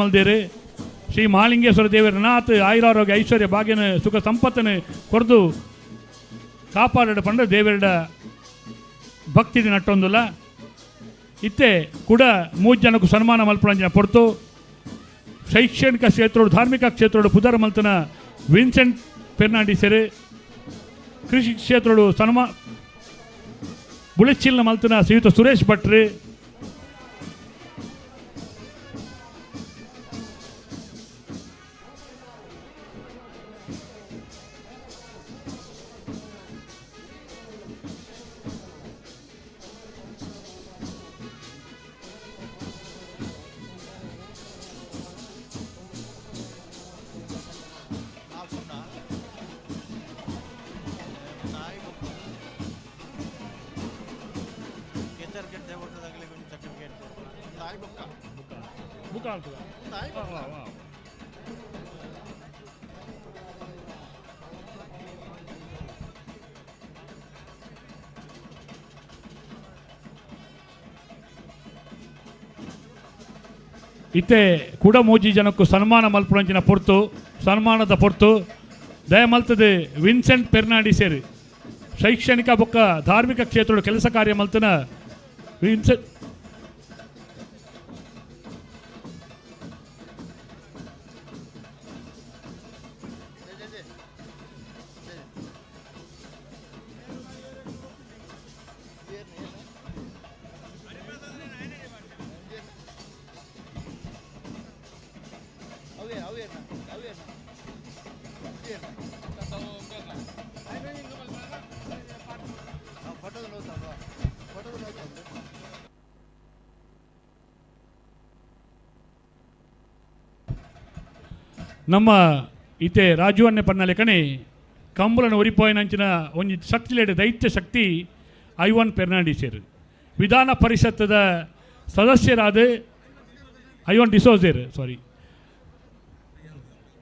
ಮಲ್ದೇರು. ಶ್ರೀ ಮಹಾಲಿಂಗೇಶ್ವರ ದೇವರ ನಾಥ್ ಆಯುರಾರೋಗ್ಯ ಐಶ್ವರ್ಯ ಭಾಗ್ಯನ ಸುಖ ಸಂಪತ್ತನ್ನು ಕೊರ್ದು ಕಾಪಾಡಡ ಪಂಡ ದೇವರ ಭಕ್ತಿ ನಟ್ಟೊಂದುಲ್ಲ. ಇತ್ತೆ ಕೂಡ ಮೂಜ್ ಜನಕ್ಕೂ ಸನ್ಮಾನ ಮಲ್ಪುನಂಚಿನ ಪೊರ್ತು. ಶೈಕ್ಷಣಿಕ ಕ್ಷೇತ್ರೋಡು, ಧಾರ್ಮಿಕ ಕ್ಷೇತ್ರೋಡು ಪುದರ್ ಮಲ್ತನ ವಿನ್ಸೆಂಟ್ ಫೆರ್ನಾಂಡಿಸರು, ಕೃಷಿ ಕ್ಷೇತ್ರೋಡು ಬುಳೆಚಿಲ್ನ ಮಲ್ತನ ಶ್ರೀಯುತ ಸುರೇಶ್ ಭಟ್ರು, ಇತ್ತೆ ಕುಡಮೂಜಿ ಜನಕ್ಕೂ ಸನ್ಮಾನ ಮಲ್ಪುನಂಚಿನ ಪೊರ್ತು, ಸನ್ಮಾನದ ಪೊರ್ತು. ದಯಮಲ್ತದೆ ವಿನ್ಸೆಂಟ್ ಪೆರ್ನಾಂಡಿಸೇರು, ಶೈಕ್ಷಣಿಕ ಬೊಕ್ಕ ಧಾರ್ಮಿಕ ಕ್ಷೇತ್ರದ ಕೆಲಸ ಕಾರ್ಯ ಮಲ್ತನ ವಿನ್ಸೆಂಟ್. ನಮ್ಮ ಇತ್ತೆ ರಾಜುವನ್ನೆ ಪನ್ನಲೆಕನೆ ಕಂಬುಲನ ಒರಿಪೋಯಿನಂಚಿನ ಒಂಜಿ ಶಕ್ತಿಲೇಡು ದೈತ್ಯ ಶಕ್ತಿ ಐವನ್ ಪೆರ್ನಾಂಡಿಸೇರು, ವಿಧಾನ ಪರಿಷತ್ತದ ಸದಸ್ಯರಾದ ಐವನ್ ಡಿಸೋಜೇರ್, ಸಾರಿ,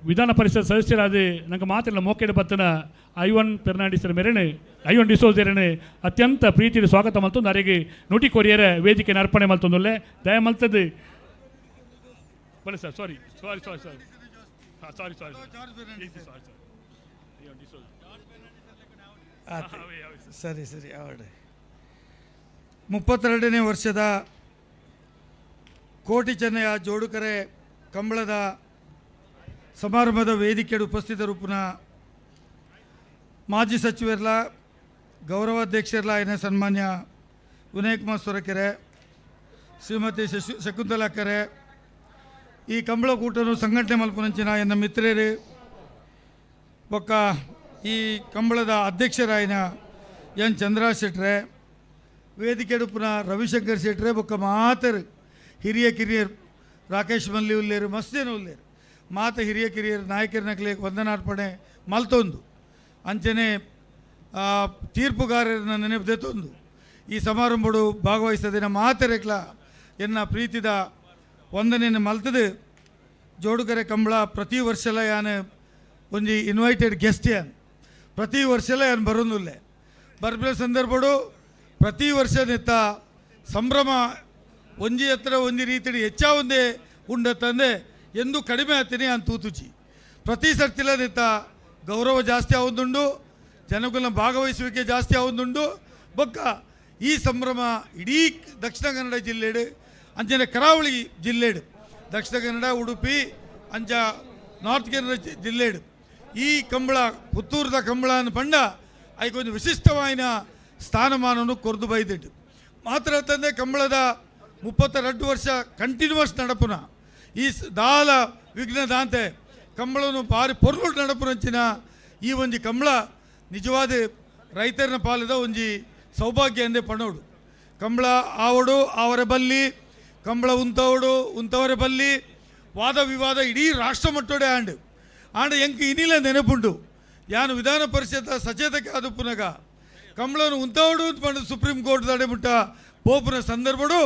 ವಿಧಾನ ಪರಿಷತ್ ಸದಸ್ಯರಾದ ನಂಗೆ ಮಾತಿಲ್ಲ ಮೋಕೆಡ್ ಬತ್ತನ ಐವನ್ ಪೆರ್ನಾಂಡಿಸರ ಮೇರೆನೆ, ಐವನ್ ಡಿಸೋಜೇರನೆ ಅತ್ಯಂತ ಪ್ರೀತಿಯ ಸ್ವಾಗತ ಮಲ್ತೊಂದು ಅರೆಗೆ ನುಟಿ ಕೊರಿಯರ ವೇದಿಕೆ ಅರ್ಪಣೆ ಮಲ್ತೊಂದುಲ್ಲೆ. ದಯ ಮಲ್ತದ್ದು ಬಲೆ sir. Sorry, sorry, sorry, sorry, sorry, sorry, sorry, sorry. ಸರಿ ಸರಿ ಅವಡೆ. 32ನೇ ವರ್ಷದ ಕೋಟಿ ಚೆನ್ನಯ ಜೋಡುಕರೆ ಕಂಬಳದ ಸಮಾರಂಭದ ವೇದಿಕೆಯಲ್ಲಿ ಉಪಸ್ಥಿತರುಪುನ ಮಾಜಿ ಸಚಿವರ್ಲ, ಗೌರವಾಧ್ಯಕ್ಷರ್ಲ ಸನ್ಮಾನ್ಯ ವಿನಯ್ ಕುಮಾರ್ ಸೊರಕೆರೆ, ಶ್ರೀಮತಿ ಶಕುಂತಲಾ ಕೆರೆ, ಈ ಕಂಬಳ ಕೂಟನು ಸಂಘಟನೆ ಮಲ್ಪುನಂಚಿನ ಎನ್ನ ಮಿತ್ರರು ಬೊಕ್ಕ ಈ ಕಂಬಳದ ಅಧ್ಯಕ್ಷರಾಯಿನ ಎನ್ ಚಂದ್ರ ಶೆಟ್ರೆ, ವೇದಿಕೆ ಪುನಃ ರವಿಶಂಕರ್ ಶೆಟ್ರೆ, ಬೊಕ್ಕ ಮಾತರು ಹಿರಿಯ ಕಿರಿಯರು ರಾಕೇಶ್ ಮಲ್ಲಿ ಉಲ್ಲೇರು, ಮಸ್ತ್ ಉಲ್ಲೇರು, ಮಾತ ಹಿರಿಯ ಕಿರಿಯರು ನಾಯಕರ ವಂದನಾರ್ಪಣೆ ಮಲ್ತೊಂದು ಅಂಚನೆ ತೀರ್ಪುಗಾರರನ್ನ ನೆನಪು ದೆತ್ತೊಂದು ಈ ಸಮಾರಂಭಡು ಭಾಗವಹಿಸದಿನ ಮಾತರೆಕ್ಲ ಎನ್ನ ಪ್ರೀತಿದ ವಂದನೆಯನ್ನು ಮಲ್ತದು. ಜೋಡುಕರೆ ಕಂಬಳ ಪ್ರತಿ ವರ್ಷಲ ಯಾನ್ ಒಂಜಿ ಇನ್ವೈಟೆಡ್ ಗೆಸ್ಟ್, ಯಾನ್ ಪ್ರತಿ ವರ್ಷಲ ಯಾನ್ ಬರೋದಿಲ್ಲ. ಬರ್ಪಿನ ಸಂದರ್ಭಡು ಪ್ರತಿ ವರ್ಷ ನೆತ್ತ ಸಂಭ್ರಮ ಒಂಜಿ ಹತ್ರ ಒಂಜಿ ರೀತಿಯಲ್ಲಿ ಹೆಚ್ಚಾ ಒಂದೇ ಉಂಡತ್ತಂದೆ ಎಂದು ಕಡಿಮೆ ಆಗ್ತೀನಿ ಅಂತ ತೂತುಚಿ. ಪ್ರತಿ ಸರ್ತಿಲ ನೆತ್ತ ಗೌರವ ಜಾಸ್ತಿ ಆವೊಂದುಂಡು, ಜನಕುಲ್ನ ಭಾಗವಹಿಸುವಿಕೆ ಜಾಸ್ತಿ ಆವೊಂದುಂಡು. ಬೊಕ್ಕ ಈ ಸಂಭ್ರಮ ಇಡೀ ದಕ್ಷಿಣ ಕನ್ನಡ ಜಿಲ್ಲೆಡು, ಅಂಚನೆ ಕರಾವಳಿ ಜಿಲ್ಲೆಡು, ದಕ್ಷಿಣ ಕನ್ನಡ, ಉಡುಪಿ, ಅಂಚ ನಾರ್ತ್ ಕನ್ನಡ ಜಿಲ್ಲೆಡು ಈ ಕಂಬಳ, ಪುತ್ತೂರದ ಕಂಬಳ ಪಂಡ ಐಕೊಂದು ವಿಶಿಷ್ಟವಾಯಿನ ಸ್ಥಾನಮಾನವನ್ನು ಕೊರ್ದು ಬೈದಿಟ್ಟು. ಮಾತ್ರ ತಂದೆ ಕಂಬಳದ 32 ವರ್ಷ ಕಂಟಿನ್ಯೂಸ್ ನಡಪುನ ಈ ದಾಲ ವಿಘ್ನದಾಂತೆ ಕಂಬಳನು ಭಾರಿ ಪೊರ್ಲು ನಡಪುನಂಚಿನ ಈ ಒಂಜಿ ಕಂಬಳ ನಿಜವಾದ ರೈತರನ್ನ ಪಾಲದ ಒಂಜಿ ಸೌಭಾಗ್ಯ ಎಂದೇ ಪಣೋಡು. ಕಂಬಳ ಆವಡು ಆವರೆ ಬಲ್ಲಿ, ಕಂಬಳ ಉಂತವಡು ಉಂತವರೆ ಬಲ್ಲಿ, ವಾದ ವಿವಾದ ಇಡೀ ರಾಷ್ಟ್ರ ಮಟ್ಟೋಡೆ ಆಂಡ್ ಆಂಡ ಎಂಕ್ ಇನಿಲ ನೆನಪುಂಡು. ಯಾನು ವಿಧಾನ ಪರಿಷತ್ ಸಚೇತಕ ಅದು ಪುನಗ ಕಂಬಳನು ಉಂತವಡು ಪಂಡ ಸುಪ್ರೀಂ ಕೋರ್ಟ್ ದಡೆ ಮುಟ್ಟ ಪೋಪುನ ಸಂದರ್ಭಡು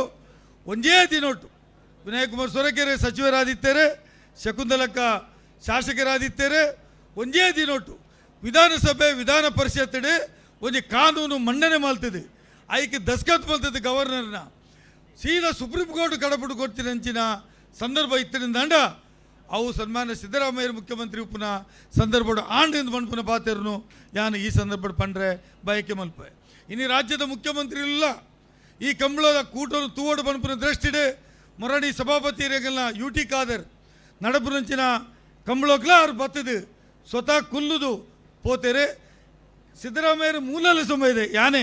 ಒಂಜೇ ದಿನೊಟ್ಟು ವಿನಯ್ ಕುಮಾರ್ ಸೊರಕೆರೆ ಸಚಿವರಾದಿತ್ತಾರೆ, ಶಕುಂತಲಕ್ಕ ಶಾಸಕರಾದಿತ್ತಾರೆ. ಒಂಜೇ ದಿನೊಟ್ಟು ವಿಧಾನಸಭೆ ವಿಧಾನ ಪರಿಷತ್ ಒಂಜಿ ಕಾನೂನು ಮಂಡನೆ ಮಲ್ತದೆ, ಐಕ್ ದಸ್ಕತ್ ಮಲ್ತದೆ ಗವರ್ನರ್ನ ಸೀದಾ ಸುಪ್ರೀಂ ಕೋರ್ಟ್ ಕಡಪುಡು ಕೊಡ್ತಿನಂಚಿನ ಸಂದರ್ಭ ಇತ್ತಿನಿಂದಾಂಡ ಅವು ಸನ್ಮಾನ್ಯ ಸಿದ್ದರಾಮಯ್ಯ ಮುಖ್ಯಮಂತ್ರಿ ಉಪ್ಪುನ ಸಂದರ್ಭಡು ಆಂಡಿಂದ ಪನ್ಪುನ ಪಾತೆರ್ನು ಯಾನು ಈ ಸಂದರ್ಭಡ್ ಪಂಡ್ರೆ ಬಯಕೆ ಮಲ್ಪೆ. ಇನಿ ರಾಜ್ಯದ ಮುಖ್ಯಮಂತ್ರಿ ಇಲ್ಲ ಈ ಕಂಬಳದ ಕೂಟನು ತೂವಡು ಪನ್ಪುನ ದೃಷ್ಟಿಡೆ ಮೊರಣಿ ಸಭಾಪತಿ ರೇಗಲ್ನ ಯು ಟಿ ಖಾದರ್ ನಡಪುನಂಚಿನ ಕಂಬಳೋಕ್ಲ ಅವ್ರು ಬತ್ತದು ಸ್ವತಃ ಕುಲ್ಲುದು ಪೋತೇರೆ. ಸಿದ್ದರಾಮಯ್ಯರ ಮೂಲಲ್ಲಿ ಸುಮ್ಮ ಇದೆ ಯಾನೆ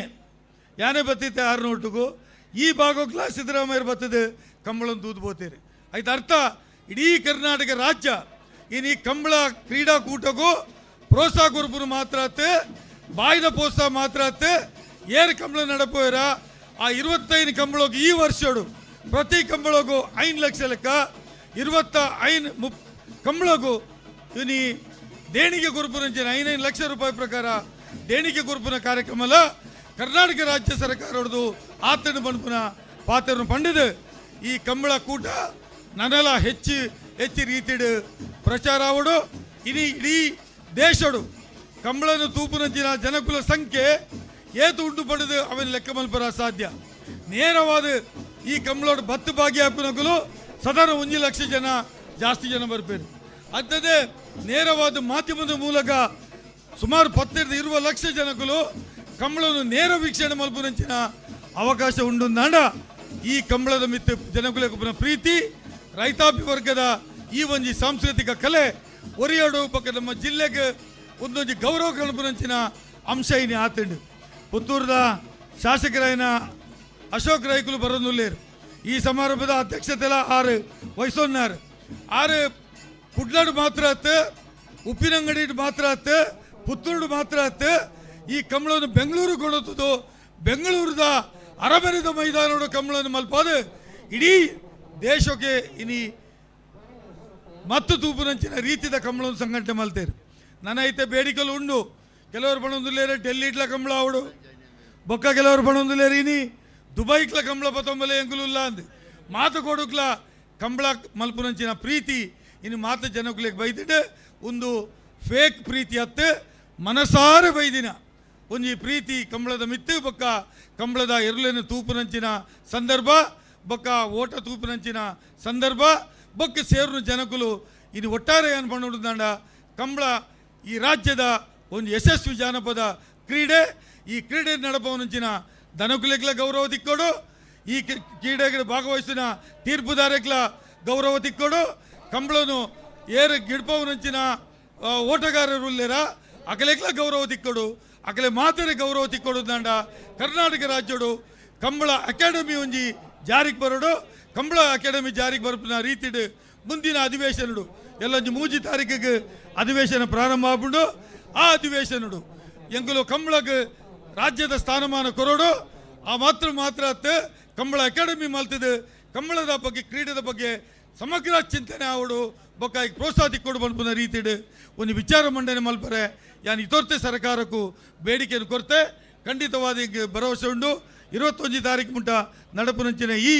ಯಾನೆ ಬತ್ತಿತ್ತೆ ಆರು ನೋಟುಗು ಈ ಭಾಗಕ್ಲ ಸಿದ್ದರಾಮಯ್ಯರು ಬತ್ತದು ಕಂಬಳನ್ ತೂದು ಪೋತೇರಿ. ಆಯ್ತು ಅರ್ಥ ಇಡೀ ಕರ್ನಾಟಕ ರಾಜ್ಯ ಇನ್ನು ಈ ಕಂಬಳ ಕ್ರೀಡಾಕೂಟಕ್ಕೂ ಪ್ರೋತ್ಸಾಹ ಕೊರ್ಪುನು ಮಾತ್ರ ಆತು, ಬಾಯಿದ ಪ್ರೋತ್ಸಾಹ ಮಾತ್ರ ಆತು. ಏರು ಕಂಬಳ ನಡಪೋಯರ ಆ 25 ಕಂಬಳೋಗು ಈ ವರ್ಷಡು ಪ್ರತಿ ಕಂಬಳೋಗು 5 ಲಕ್ಷ ಲೆಕ್ಕ 25 ಕಂಬಳೋಗು ಇನಿ ದೇಣಿಗೆ ಕೊರ್ಪುನಂಚಿನ 5 ಲಕ್ಷ ರೂಪಾಯಿ ಪ್ರಕಾರ ದೇಣಿಗೆ ಕೊರ್ಪುನ ಕಾರ್ಯಕ್ರಮಲ ಕರ್ನಾಟಕ ರಾಜ್ಯ ಸರ್ಕಾರ ಆತನ ಪನ್ಪುನ ಪಾತ್ರನು ಪಂಡಿದು ಈ ಕಂಬಳ ಕೂಟ ನನಲ ಹೆಚ್ಚು ಹೆಚ್ಚು ರೀತಿಡು ಪ್ರಚಾರ ಆವಡು. ಇಡೀ ಇಡೀ ದೇಶಡು ಕಂಬಳನ ತೂಪುನಂಚಿನ ಜನಕುಲ ಸಂಖ್ಯೆ ಏತು ಉಂಟು ಪಡೆದು ಅವನ ಲೆಕ್ಕ ಮಲ್ಪರ ಸಾಧ್ಯ. ನೇರವಾದ ಈ ಕಂಬಳೋಡು ಬತ್ತು ಭಾಗಿಯಾಪನಕುಲು ಸಾಧಾರಣ 1 ಲಕ್ಷ ಜನ ಜಾಸ್ತಿ ಜನ ಬರ್ಪೇರು. ಅಲ್ಲದೆ ನೇರವಾದ ಮಾಧ್ಯಮದ ಮೂಲಕ ಸುಮಾರು 10 20 ಲಕ್ಷ ಜನಕುಲು ಕಂಬಳನ್ನು ನೇರ ವೀಕ್ಷಣೆ ಮಲ್ಪುನಂಚಿನ ಅವಕಾಶ ಉಂಡು. ನಾಡ ಈ ಕಂಬಳದ ಮಿತ್ತು ಜನಕುಲಕುಪನ ಪ್ರೀತಿ, ರೈತಾಪಿ ವರ್ಗದ ಈ ಒಂಜಿ ಸಾಂಸ್ಕೃತಿಕ ಕಲೆ ಒರಿಯೋಡು ಪಕ್ಕ ನಮ್ಮ ಜಿಲ್ಲೆಗೆ ಒಂದೊಂಜಿ ಗೌರವ ಕಲ್ಪನಂಚಿನ ಅಂಶ ಇನಿ ಆತಂಡು. ಪುತ್ತೂರದ ಶಾಸಕರಾಯನ ಅಶೋಕ್ ರೈಕುಲು ಬರೋನುಲ್ಲೇರು. ಈ ಸಮಾರಂಭದ ಅಧ್ಯಕ್ಷತೆಲ ಆರು ವಹಿಸೋನ್ನಾರು. ಆರು ಕುಡ್ಲಾಡು ಮಾತ್ರ ಆತು, ಉಪ್ಪಿನಂಗಡಿ ಮಾತ್ರ ಆತು, ಪುತ್ತೂರು ಮಾತ್ರ ಆತು, ಈ ಕಂಬಳವನ್ನು ಬೆಂಗಳೂರು ಕೊಡುತ್ತದು. ಬೆಂಗಳೂರದ ಅರಮನೆದ ಮೈದಾನೋಡು ಕಂಬಳವನ್ನು ಮಲ್ಪಾದು ಇಡೀ ದೇಶಕ್ಕೆ ಇನಿ ಮತ್ತು ತೂಪುನಂಚಿನ ರೀತಿದ ಕಂಬಳವನ್ನು ಸಂಘಟನೆ ಮಲ್ತೇರು. ನನ್ನ ಐತೆ ಬೇಡಿಕೆಲು ಉಂಡು. ಕೆಲವರು ಬಣೊಂದುಲ್ಲೇರೆ ಡೆಲ್ಲಿ ಇಟ್ಲ ಕಂಬಳ ಅವಡು ಬೊಕ್ಕ, ಕೆಲವರು ಬಣೊಂದುಲ್ಲೇರು ಇನಿ ದುಬೈಕ್ಲ ಕಂಬಳ ಪತ್ತೊಂಬಲೆ ಎಂಕುಲುಲ್ಲ ಅಂದ್. ಮಾತು ಕೊಡುಕ್ಲ ಕಂಬಳ ಮಲ್ಪುನಂಚಿನ ಪ್ರೀತಿ ಇನ್ನು ಮಾತು ಜನಕುಲಿಗೆ ಬೈದಿಟ್ಟು ಒಂದು ಫೇಕ್ ಪ್ರೀತಿ ಅತ್ತು ಮನಸಾರೆ ಬೈದಿನ ಒಂಜಿ ಪ್ರೀತಿ ಕಂಬಳದ ಮಿತ್ತು ಬೊಕ್ಕ ಕಂಬಳದ ಎರುಲೆನ ತೂಪುನಂಚಿನ ಸಂದರ್ಭ ಬೊಕ್ಕ ಓಟ ತೂಪುನಂಚಿನ ಸಂದರ್ಭ ಬೊಕ್ಕ ಸೇರುನ ಜನಕುಲು ಇನ್ನು ಒಟ್ಟಾರೆ ಏನು ಪಂಡುಂಡ ಕಂಬಳ ಈ ರಾಜ್ಯದ ಒಂದು ಯಶಸ್ವಿ ಜಾನಪದ ಕ್ರೀಡೆ. ಈ ಕ್ರೀಡೆ ನಡಪವನಂಚಿನ ದನಕುಲೆಗ್ಲ ಗೌರವ ತಿಕ್ಕೋಡು, ಈ ಕ್ರೀಡೆಗೆ ಭಾಗವಹಿಸಿನ ತೀರ್ಪುದಾರಕ್ಲ ಗೌರವ ತಿಕ್ಕೋಡು. ಕಂಬಳನು ಏರು ಗಿಡ್ಪವನಂಚಿನ ಓಟಗಾರರು ಉಲ್ಲೇರ ಅಕಲೆಗ್ಲ ಗೌರವ ತಿಕ್ಕೋಡು, ಅಕಲೆ ಮಾತರೆ ಗೌರವ ತಿಕ್ಕೋಡು. ದಂಡ ಕರ್ನಾಟಕ ರಾಜ್ಯಡು ಕಂಬಳ ಅಕಾಡೆಮಿ ಒಂಜಿ ಜಾರಿಗೆ ಬರೋಡು. ಕಂಬಳ ಅಕಾಡೆಮಿ ಜಾರಿಗೆ ಬರಪಿನ ರೀತಿಡು ಮುಂದಿನ ಅಧಿವೇಶನಡು ಎಲ್ಲೊಂಜಿ 3 ತಾರೀಕಿಗೆ ಅಧಿವೇಶನ ಪ್ರಾರಂಭ ಆಗ್ಬಿಡು. ಆ ಅಧಿವೇಶನಡು ಎಂಕುಲು ಕಂಬಳಕ್ಕೆ ರಾಜ್ಯದ ಸ್ಥಾನಮಾನ ಕೊರೋಡು. ಆ ಮಾತ್ರ ಮಾತ್ರ ಅತ್ತು ಕಂಬಳ ಅಕಾಡೆಮಿ ಮಲ್ತದು ಕಂಬಳದ ಬಗ್ಗೆ ಕ್ರೀಡೆದ ಬಗ್ಗೆ ಸಮಗ್ರ ಚಿಂತನೆ ಆವಡು ಬೊಕ್ಕ ಪ್ರೋತ್ಸಾಹ ತಿಕ್ಕೊಡು ಪನ್ಪುನ ರೀತಿಡು ಒಂದು ವಿಚಾರ ಮಂಡನೆ ಮಲ್ಪರೆ ಯಾನ್ ಇತೋರ್ತೆ ಸರ್ಕಾರಕ್ಕೂ ಬೇಡಿಕೆಯನ್ನು ಕೊರತೆ. ಖಂಡಿತವಾದ ಹಿಂಗೆ ಭರವಸೆ ಉಂಡು. 21 ತಾರೀಕು ಮುಟ್ಟ ನಡಪುನಂಚಿನ ಈ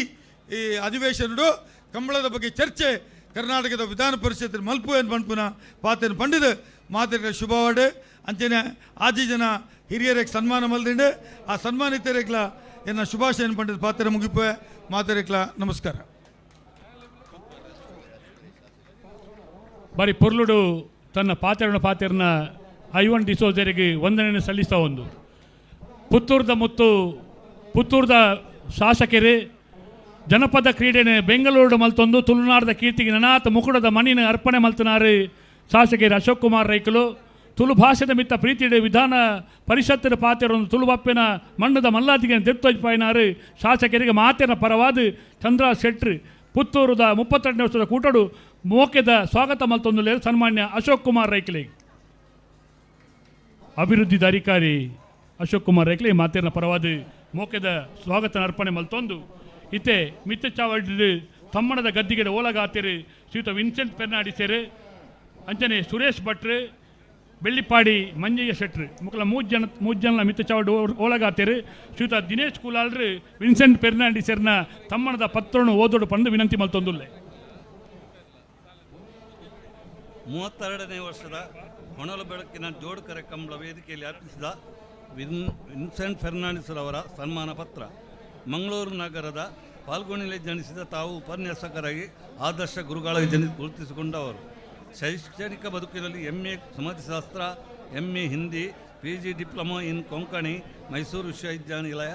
ಈ ಅಧಿವೇಶನಡು ಕಂಬಳದ ಬಗ್ಗೆ ಚರ್ಚೆ ಕರ್ನಾಟಕದ ವಿಧಾನ ಪರಿಷತ್ ಮಲ್ಪು ಏನು ಪನ್ಪುನ ಪಾತೆನ್ ಪಂಡಿದ ಮಾತೆರ್ಗ ಶುಭವಾಡು. ಅಂಚನೆ ಆಜಿ ಜನ ಹಿರಿಯರಿಗೆ ಸನ್ಮಾನ ಮಲ್ದಿಂಡು ಆ ಸನ್ಮಾನಿತರೆಗ್ಲ ಎನ್ನ ಶುಭಾಶಯ ಪಂಡಿದ ಪಾತ್ರ ಮುಗಿಪೆ. ಮಾತೆರೆಗ್ಲ ನಮಸ್ಕಾರ. ಬಾರಿ ಪೊರ್ಲುಡು ತನ್ನ ಪಾತೆರಣ ಪಾತೆರನ ಐವನ್ ಡಿಸೋಜರಿಗೆ ವಂದನೆಯನ್ನು ಸಲ್ಲಿಸ್ತಾ ಒಂದು ಪುತ್ತೂರ್ದ ಮುತ್ತು ಪುತ್ತೂರ್ದ ಶಾಸಕರೇ ಜನಪದ ಕ್ರೀಡೆನೆ ಬೆಂಗಳೂರು ಮಲ್ತೊಂದು ತುಳುನಾಡದ ಕೀರ್ತಿಗೆ ನನಾಥ ಮುಕುಡದ ಮಣಿನ ಅರ್ಪಣೆ ಮಲ್ತನಾರು ಶಾಸಕರು ಅಶೋಕ್ ಕುಮಾರ್ ರೈಕುಲು. ತುಳು ಭಾಷೆದ ಮಿತ್ತ ಪ್ರೀತಿಡೆ ವಿಧಾನ ಪರಿಷತ್ತಿನ ಪಾತೆರೊಂದು ತುಳುಬಪ್ಪಿನ ಮಣ್ಣದ ಮಲ್ಲಾದಿಗೆ ದೆತ್ತೊಜ್ಪಾಯಿನಾರು ಶಾಸಕರಿಗೆ ಮಾತಿನ ಪರವಾದ ಚಂದ್ರ ಶೆಟ್ರು ಪುತ್ತೂರುದ 32ನೇ ವರ್ಷದ ಕೂಟಡು ಮೋಕೆದ ಸ್ವಾಗತ ಮಲ್ತೊಂದು ಸನ್ಮಾನ್ಯ ಅಶೋಕ್ ಕುಮಾರ್ ರೈಕಲಿಗೆ. ಅಭಿವೃದ್ಧಿದ ಅಧಿಕಾರಿ ಅಶೋಕ್ ಕುಮಾರ್ ರೈಕ್ಲೆ ಮಾತಿನ ಪರವಾದ ಮೋಕೆದ ಸ್ವಾಗತ ಅರ್ಪಣೆ ಮಲ್ತೊಂದು ಇತ್ತೆ ಮಿತ್ತ ಚಾವಡಿ ತಮ್ಮಣದ ಗದ್ದಿಗೆಡೆ ಓಲಗಾತಿರು ಶ್ರೀಯುತ ವಿನ್ಸೆಂಟ್ ಪೆರ್ನಾಡಿಸೇರು, ಅಂಚನೆ ಸುರೇಶ್ ಭಟ್ರು, ಬೆಳ್ಳಿಪಾಡಿ ಮಂಜಯ್ಯ ಶೆಟ್ರು ಮುಕ್ಕಲ ಮೂಜನ ಮಿತ್ತ ಚಾವಡಿ ಓಲಗಾತಿರು ಶ್ರೀಯುತ ದಿನೇಶ್ ಕುಲಾಲ್ರು ವಿನ್ಸೆಂಟ್ ಪೆರ್ನಾಂಡಿಸೇರ್ನ ತಮ್ಮಣದ ಪತ್ರನು ಓದೋಡು ಪಂದು ವಿನಂತಿ ಮಲ್ತೊಂದುಲ್ಲೆ. 32ನೇ ವರ್ಷದ ಹೊನಲು ಬೆಳಕಿನ ಜೋಡುಕರೆ ಕಂಬಳ ವೇದಿಕೆಯಲ್ಲಿ ಅರ್ಪಿಸಿದ ವಿನ್ಸೆಂಟ್ ಫೆರ್ನಾಂಡಿಸ್ ರವರ ಸನ್ಮಾನ ಪತ್ರ. ಮಂಗಳೂರು ನಗರದ ಪಾಲ್ಗೊನಿಯಲ್ಲಿ ಜನಿಸಿದ ತಾವು ಉಪನ್ಯಾಸಕರಾಗಿ ಆದರ್ಶ ಗುರುಗಳಾಗಿ ಗುರುತಿಸಿಕೊಂಡವರು. ಶೈಕ್ಷಣಿಕ ಬದುಕಿನಲ್ಲಿ MA. ಸಮಾಜಶಾಸ್ತ್ರ, M A. Hindi, PG. Diploma in Konkani, Mysuru ವಿಶ್ವವಿದ್ಯಾನಿಲಯ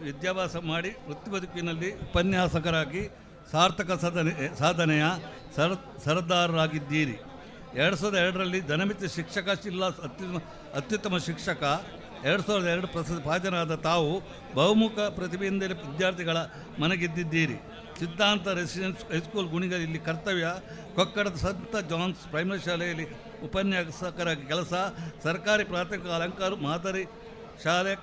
ವಿದ್ಯಾಭ್ಯಾಸ ಮಾಡಿ ವೃತ್ತಿ ಬದುಕಿನಲ್ಲಿ ಉಪನ್ಯಾಸಕರಾಗಿ ಸಾರ್ಥಕ ಸಾಧನೆಯ ಸರದಾರರಾಗಿದ್ದೀರಿ. 2002ರಲ್ಲಿ ಜನಮಿತ್ರ ಶಿಕ್ಷಕ ಜಿಲ್ಲಾ ಅತ್ಯುತ್ತಮ ಶಿಕ್ಷಕ 2002 ಪ್ರಶಸ್ತಿ ಭಾಜನರಾದ ತಾವು ಬಹುಮುಖ ಪ್ರತಿಭೆಯಿಂದಲೇ ವಿದ್ಯಾರ್ಥಿಗಳ ಮನಗೆದ್ದಿದ್ದೀರಿ. ಸಿದ್ಧಾಂತ ರೆಸಿಡೆನ್ಸ್ ಹೈಸ್ಕೂಲ್ ಗುಣಿಗಲ್ ಇಲ್ಲಿ ಕರ್ತವ್ಯ, ಕೊಕ್ಕಡದ ಸಂತ ಜಾನ್ಸ್ ಪ್ರೈಮರಿ ಶಾಲೆಯಲ್ಲಿ ಉಪನ್ಯಾಸಕರಾಗಿ ಕೆಲಸ, ಸರ್ಕಾರಿ ಪ್ರಾಥಮಿಕ ಅಲಂಕಾರ ಮಾದರಿ ಶಾಲೆ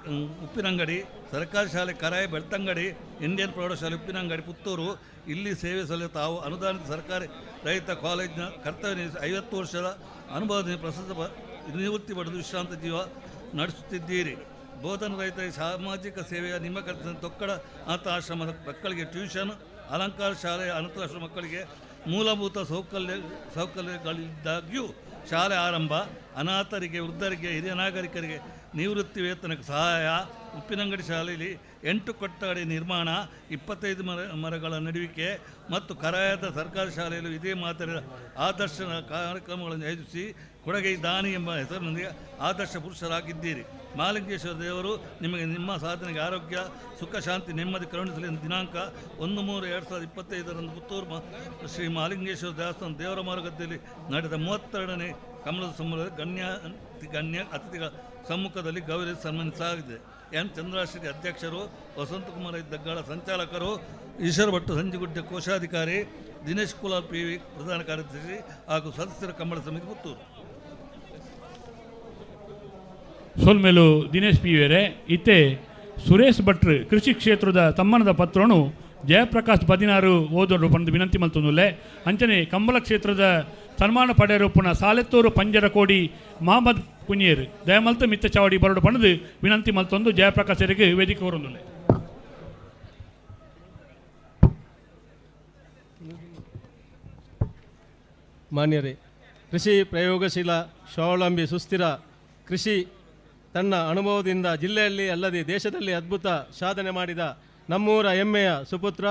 ಉಪ್ಪಿನಂಗಡಿ, ಸರ್ಕಾರಿ ಶಾಲೆ ಕರಾಯ ಬೆಳ್ತಂಗಡಿ, ಇಂಡಿಯನ್ ಪ್ರೌಢಶಾಲೆ ಉಪ್ಪಿನಂಗಡಿ ಪುತ್ತೂರು ಇಲ್ಲಿ ಸೇವೆ ಸಲ್ಲಿಸಲು ತಾವು ಅನುದಾನಿತ ಸರ್ಕಾರಿ ರೈತ ಕಾಲೇಜಿನ ಕರ್ತವ್ಯ ನಿರ್ವಹಿಸಿ 50 ವರ್ಷದ ಅನುಭವದಿಂದ ಪ್ರಸ್ತುತ ನಿವೃತ್ತಿ ಪಡೆದು ವಿಶ್ರಾಂತ ಜೀವ ನಡೆಸುತ್ತಿದ್ದೀರಿ. ಬೋಧನ ರಹಿತ ಸಾಮಾಜಿಕ ಸೇವೆಯ ನಿಮ್ಮ ಕರ್ತವ್ಯ ತೊಕ್ಕಡ ಅನಾಥಾಶ್ರಮದ ಮಕ್ಕಳಿಗೆ ಟ್ಯೂಷನ್, ಅಲಂಕಾರ ಶಾಲೆಯ ಅನಾಥಾಶ್ರಮ ಮಕ್ಕಳಿಗೆ ಮೂಲಭೂತ ಸೌಕರ್ಯಗಳಿದ್ದಾಗ್ಯೂ ಶಾಲೆ ಆರಂಭ, ಅನಾಥರಿಗೆ, ವೃದ್ಧರಿಗೆ, ಹಿರಿಯ ನಾಗರಿಕರಿಗೆ ನಿವೃತ್ತಿ ವೇತನಕ್ಕೆ ಸಹಾಯ, ಉಪ್ಪಿನಂಗಡಿ ಶಾಲೆಯಲ್ಲಿ 8 ಕೊಠಡಿ ನಿರ್ಮಾಣ, 25 ಮರಗಳ ನೆಡುವಿಕೆ ಮತ್ತು ಕರಾಯದ ಸರ್ಕಾರಿ ಶಾಲೆಯಲ್ಲೂ ಇದೇ ಮಾದರಿಯ ಆದರ್ಶ ಕಾರ್ಯಕ್ರಮಗಳನ್ನು ಆಯೋಜಿಸಿ ಕೊಡಗೈ ದಾನಿ ಎಂಬ ಹೆಸರಿನೊಂದಿಗೆ ಆದರ್ಶ ಪುರುಷರಾಗಿದ್ದೀರಿ. ಮಹಾಲಿಂಗೇಶ್ವರ ದೇವರು ನಿಮಗೆ ನಿಮ್ಮ ಸಾಧನೆಗೆ ಆರೋಗ್ಯ, ಸುಖ, ಶಾಂತಿ, ನೆಮ್ಮದಿ ಕರುಣಿಸಲಿ ಎಂದು ದಿನಾಂಕ 1-3-2025ರಂದು ಪುತ್ತೂರು ಶ್ರೀ ಮಹಾಲಿಂಗೇಶ್ವರ ದೇವಸ್ಥಾನ ದೇವರ ಮಾರುಗದ್ದೆಯಲ್ಲಿ ನಡೆದ 32ನೇ ಕಮಲದ ಸಮಾರಂಭದಲ್ಲಿ ಗಣ್ಯ ಅತಿಥಿಗಳ ಸಮ್ಮುಖದಲ್ಲಿ ಗೌರವಿಸಿ ಸನ್ಮಾನಿಸಲಾಗಿದೆ. ಎನ್ ಚಂದ್ರಾಶ್ರೀ ಅಧ್ಯಕ್ಷರು, ವಸಂತಕುಮಾರ ದಗ್ಗಾಳ ಸಂಚಾಲಕರು, ಈಶ್ವರ ಭಟ್ಟು ಸಂಜುಗುಡ್ಡೆ ಕೋಶಾಧಿಕಾರಿ, ದಿನೇಶ್ ಕುಲಾಲ್ ಪಿ ವಿ ಪ್ರಧಾನ ಕಾರ್ಯದರ್ಶಿ ಹಾಗೂ ಸದಸ್ಯರ ಕಂಬಳ ಸಮಿತಿ ಪುತ್ತೂರು. ಸೊಲ್ಮೆಲು ದಿನೇಶ್ ಪಿ ವೇರೆ. ಇತ್ತೆ ಸುರೇಶ್ ಭಟ್ರು ಕೃಷಿ ಕ್ಷೇತ್ರದ ತಮ್ಮನದ ಪತ್ರನು ಜಯಪ್ರಕಾಶ್ 16 ಓದೋರು ಪಂದು ವಿನಂತಿ ಮಲ್ತೊಂದುಲ್ಲೆ. ಅಂಚನೆ ಕಂಬಳ ಕ್ಷೇತ್ರದ ಸನ್ಮಾನ ಪಡೆಯರೊಪ್ಪುನ ಸಾಲೆತ್ತೂರು ಪಂಜರಕೋಡಿ ಮಹಮ್ಮದ್ ಕುഞ്ഞೇರು ದಯಮಲ್ತ ಮಿತ್ತ ಚಾವಡಿ ಬರೋಡು ಪಣದು ವಿನಂತಿ ಮಲ್ತೊಂದು ಜಯಪ್ರಕಾಶರಿಗೆ ವೇದಿಕೆ ಹೊರೊಂದುಲ್ಲೆ. ಮಾನ್ಯರೇ, ಕೃಷಿ ಪ್ರಯೋಗಶೀಲ ಸ್ವಾವಲಂಬಿ ಸುಸ್ಥಿರ ಕೃಷಿ ತನ್ನ ಅನುಭವದಿಂದ ಜಿಲ್ಲೆಯಲ್ಲಿ ಅಲ್ಲದೆ ದೇಶದಲ್ಲಿ ಅದ್ಭುತ ಸಾಧನೆ ಮಾಡಿದ ನಮ್ಮೂರ ಹೆಮ್ಮೆಯ ಸುಪುತ್ರ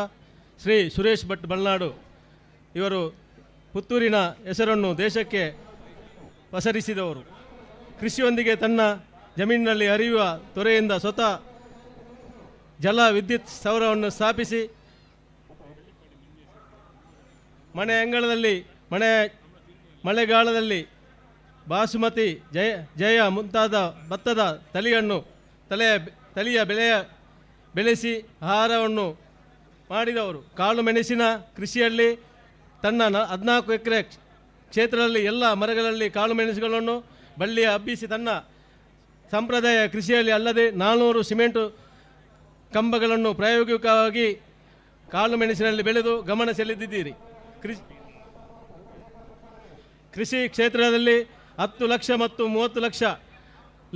ಶ್ರೀ ಸುರೇಶ್ ಭಟ್ ಬಲ್ನಾಡು ಇವರು ಪುತ್ತೂರಿನ ಹೆಸರನ್ನು ದೇಶಕ್ಕೆ ಪಸರಿಸಿದವರು. ಕೃಷಿಯೊಂದಿಗೆ ತನ್ನ ಜಮೀನಿನಲ್ಲಿ ಹರಿಯುವ ತೊರೆಯಿಂದ ಸ್ವತಃ ಜಲ ವಿದ್ಯುತ್ ಸೌರವನ್ನು ಸ್ಥಾಪಿಸಿ ಮನೆ ಅಂಗಳದಲ್ಲಿ ಮಳೆಗಾಲದಲ್ಲಿ ಬಾಸುಮತಿ ಜಯ ಜಯ ಮುಂತಾದ ಭತ್ತದ ತಳಿಯನ್ನು ತಳಿಯ ಬೆಳೆಸಿ ಆಹಾರವನ್ನು ಮಾಡಿದವರು. ಕಾಳು ಮೆಣಸಿನ ಕೃಷಿಯಲ್ಲಿ ತನ್ನ 14 ಎಕರೆ ಕ್ಷೇತ್ರದಲ್ಲಿ ಎಲ್ಲ ಮರಗಳಲ್ಲಿ ಕಾಳು ಮೆಣಸುಗಳನ್ನು ಬಳ್ಳಿಯ ಹಬ್ಬಿಸಿ ತನ್ನ ಸಂಪ್ರದಾಯ ಕೃಷಿಯಲ್ಲಿ ಅಲ್ಲದೆ 400 ಸಿಮೆಂಟು ಕಂಬಗಳನ್ನು ಪ್ರಾಯೋಗಿಕವಾಗಿ ಕಾಳು ಮೆಣಸಿನಲ್ಲಿ ಬೆಳೆದು ಗಮನ ಸೆಳೆದಿದ್ದೀರಿ. ಕೃಷಿ ಕ್ಷೇತ್ರದಲ್ಲಿ 10 ಲಕ್ಷ ಮತ್ತು 30 ಲಕ್ಷ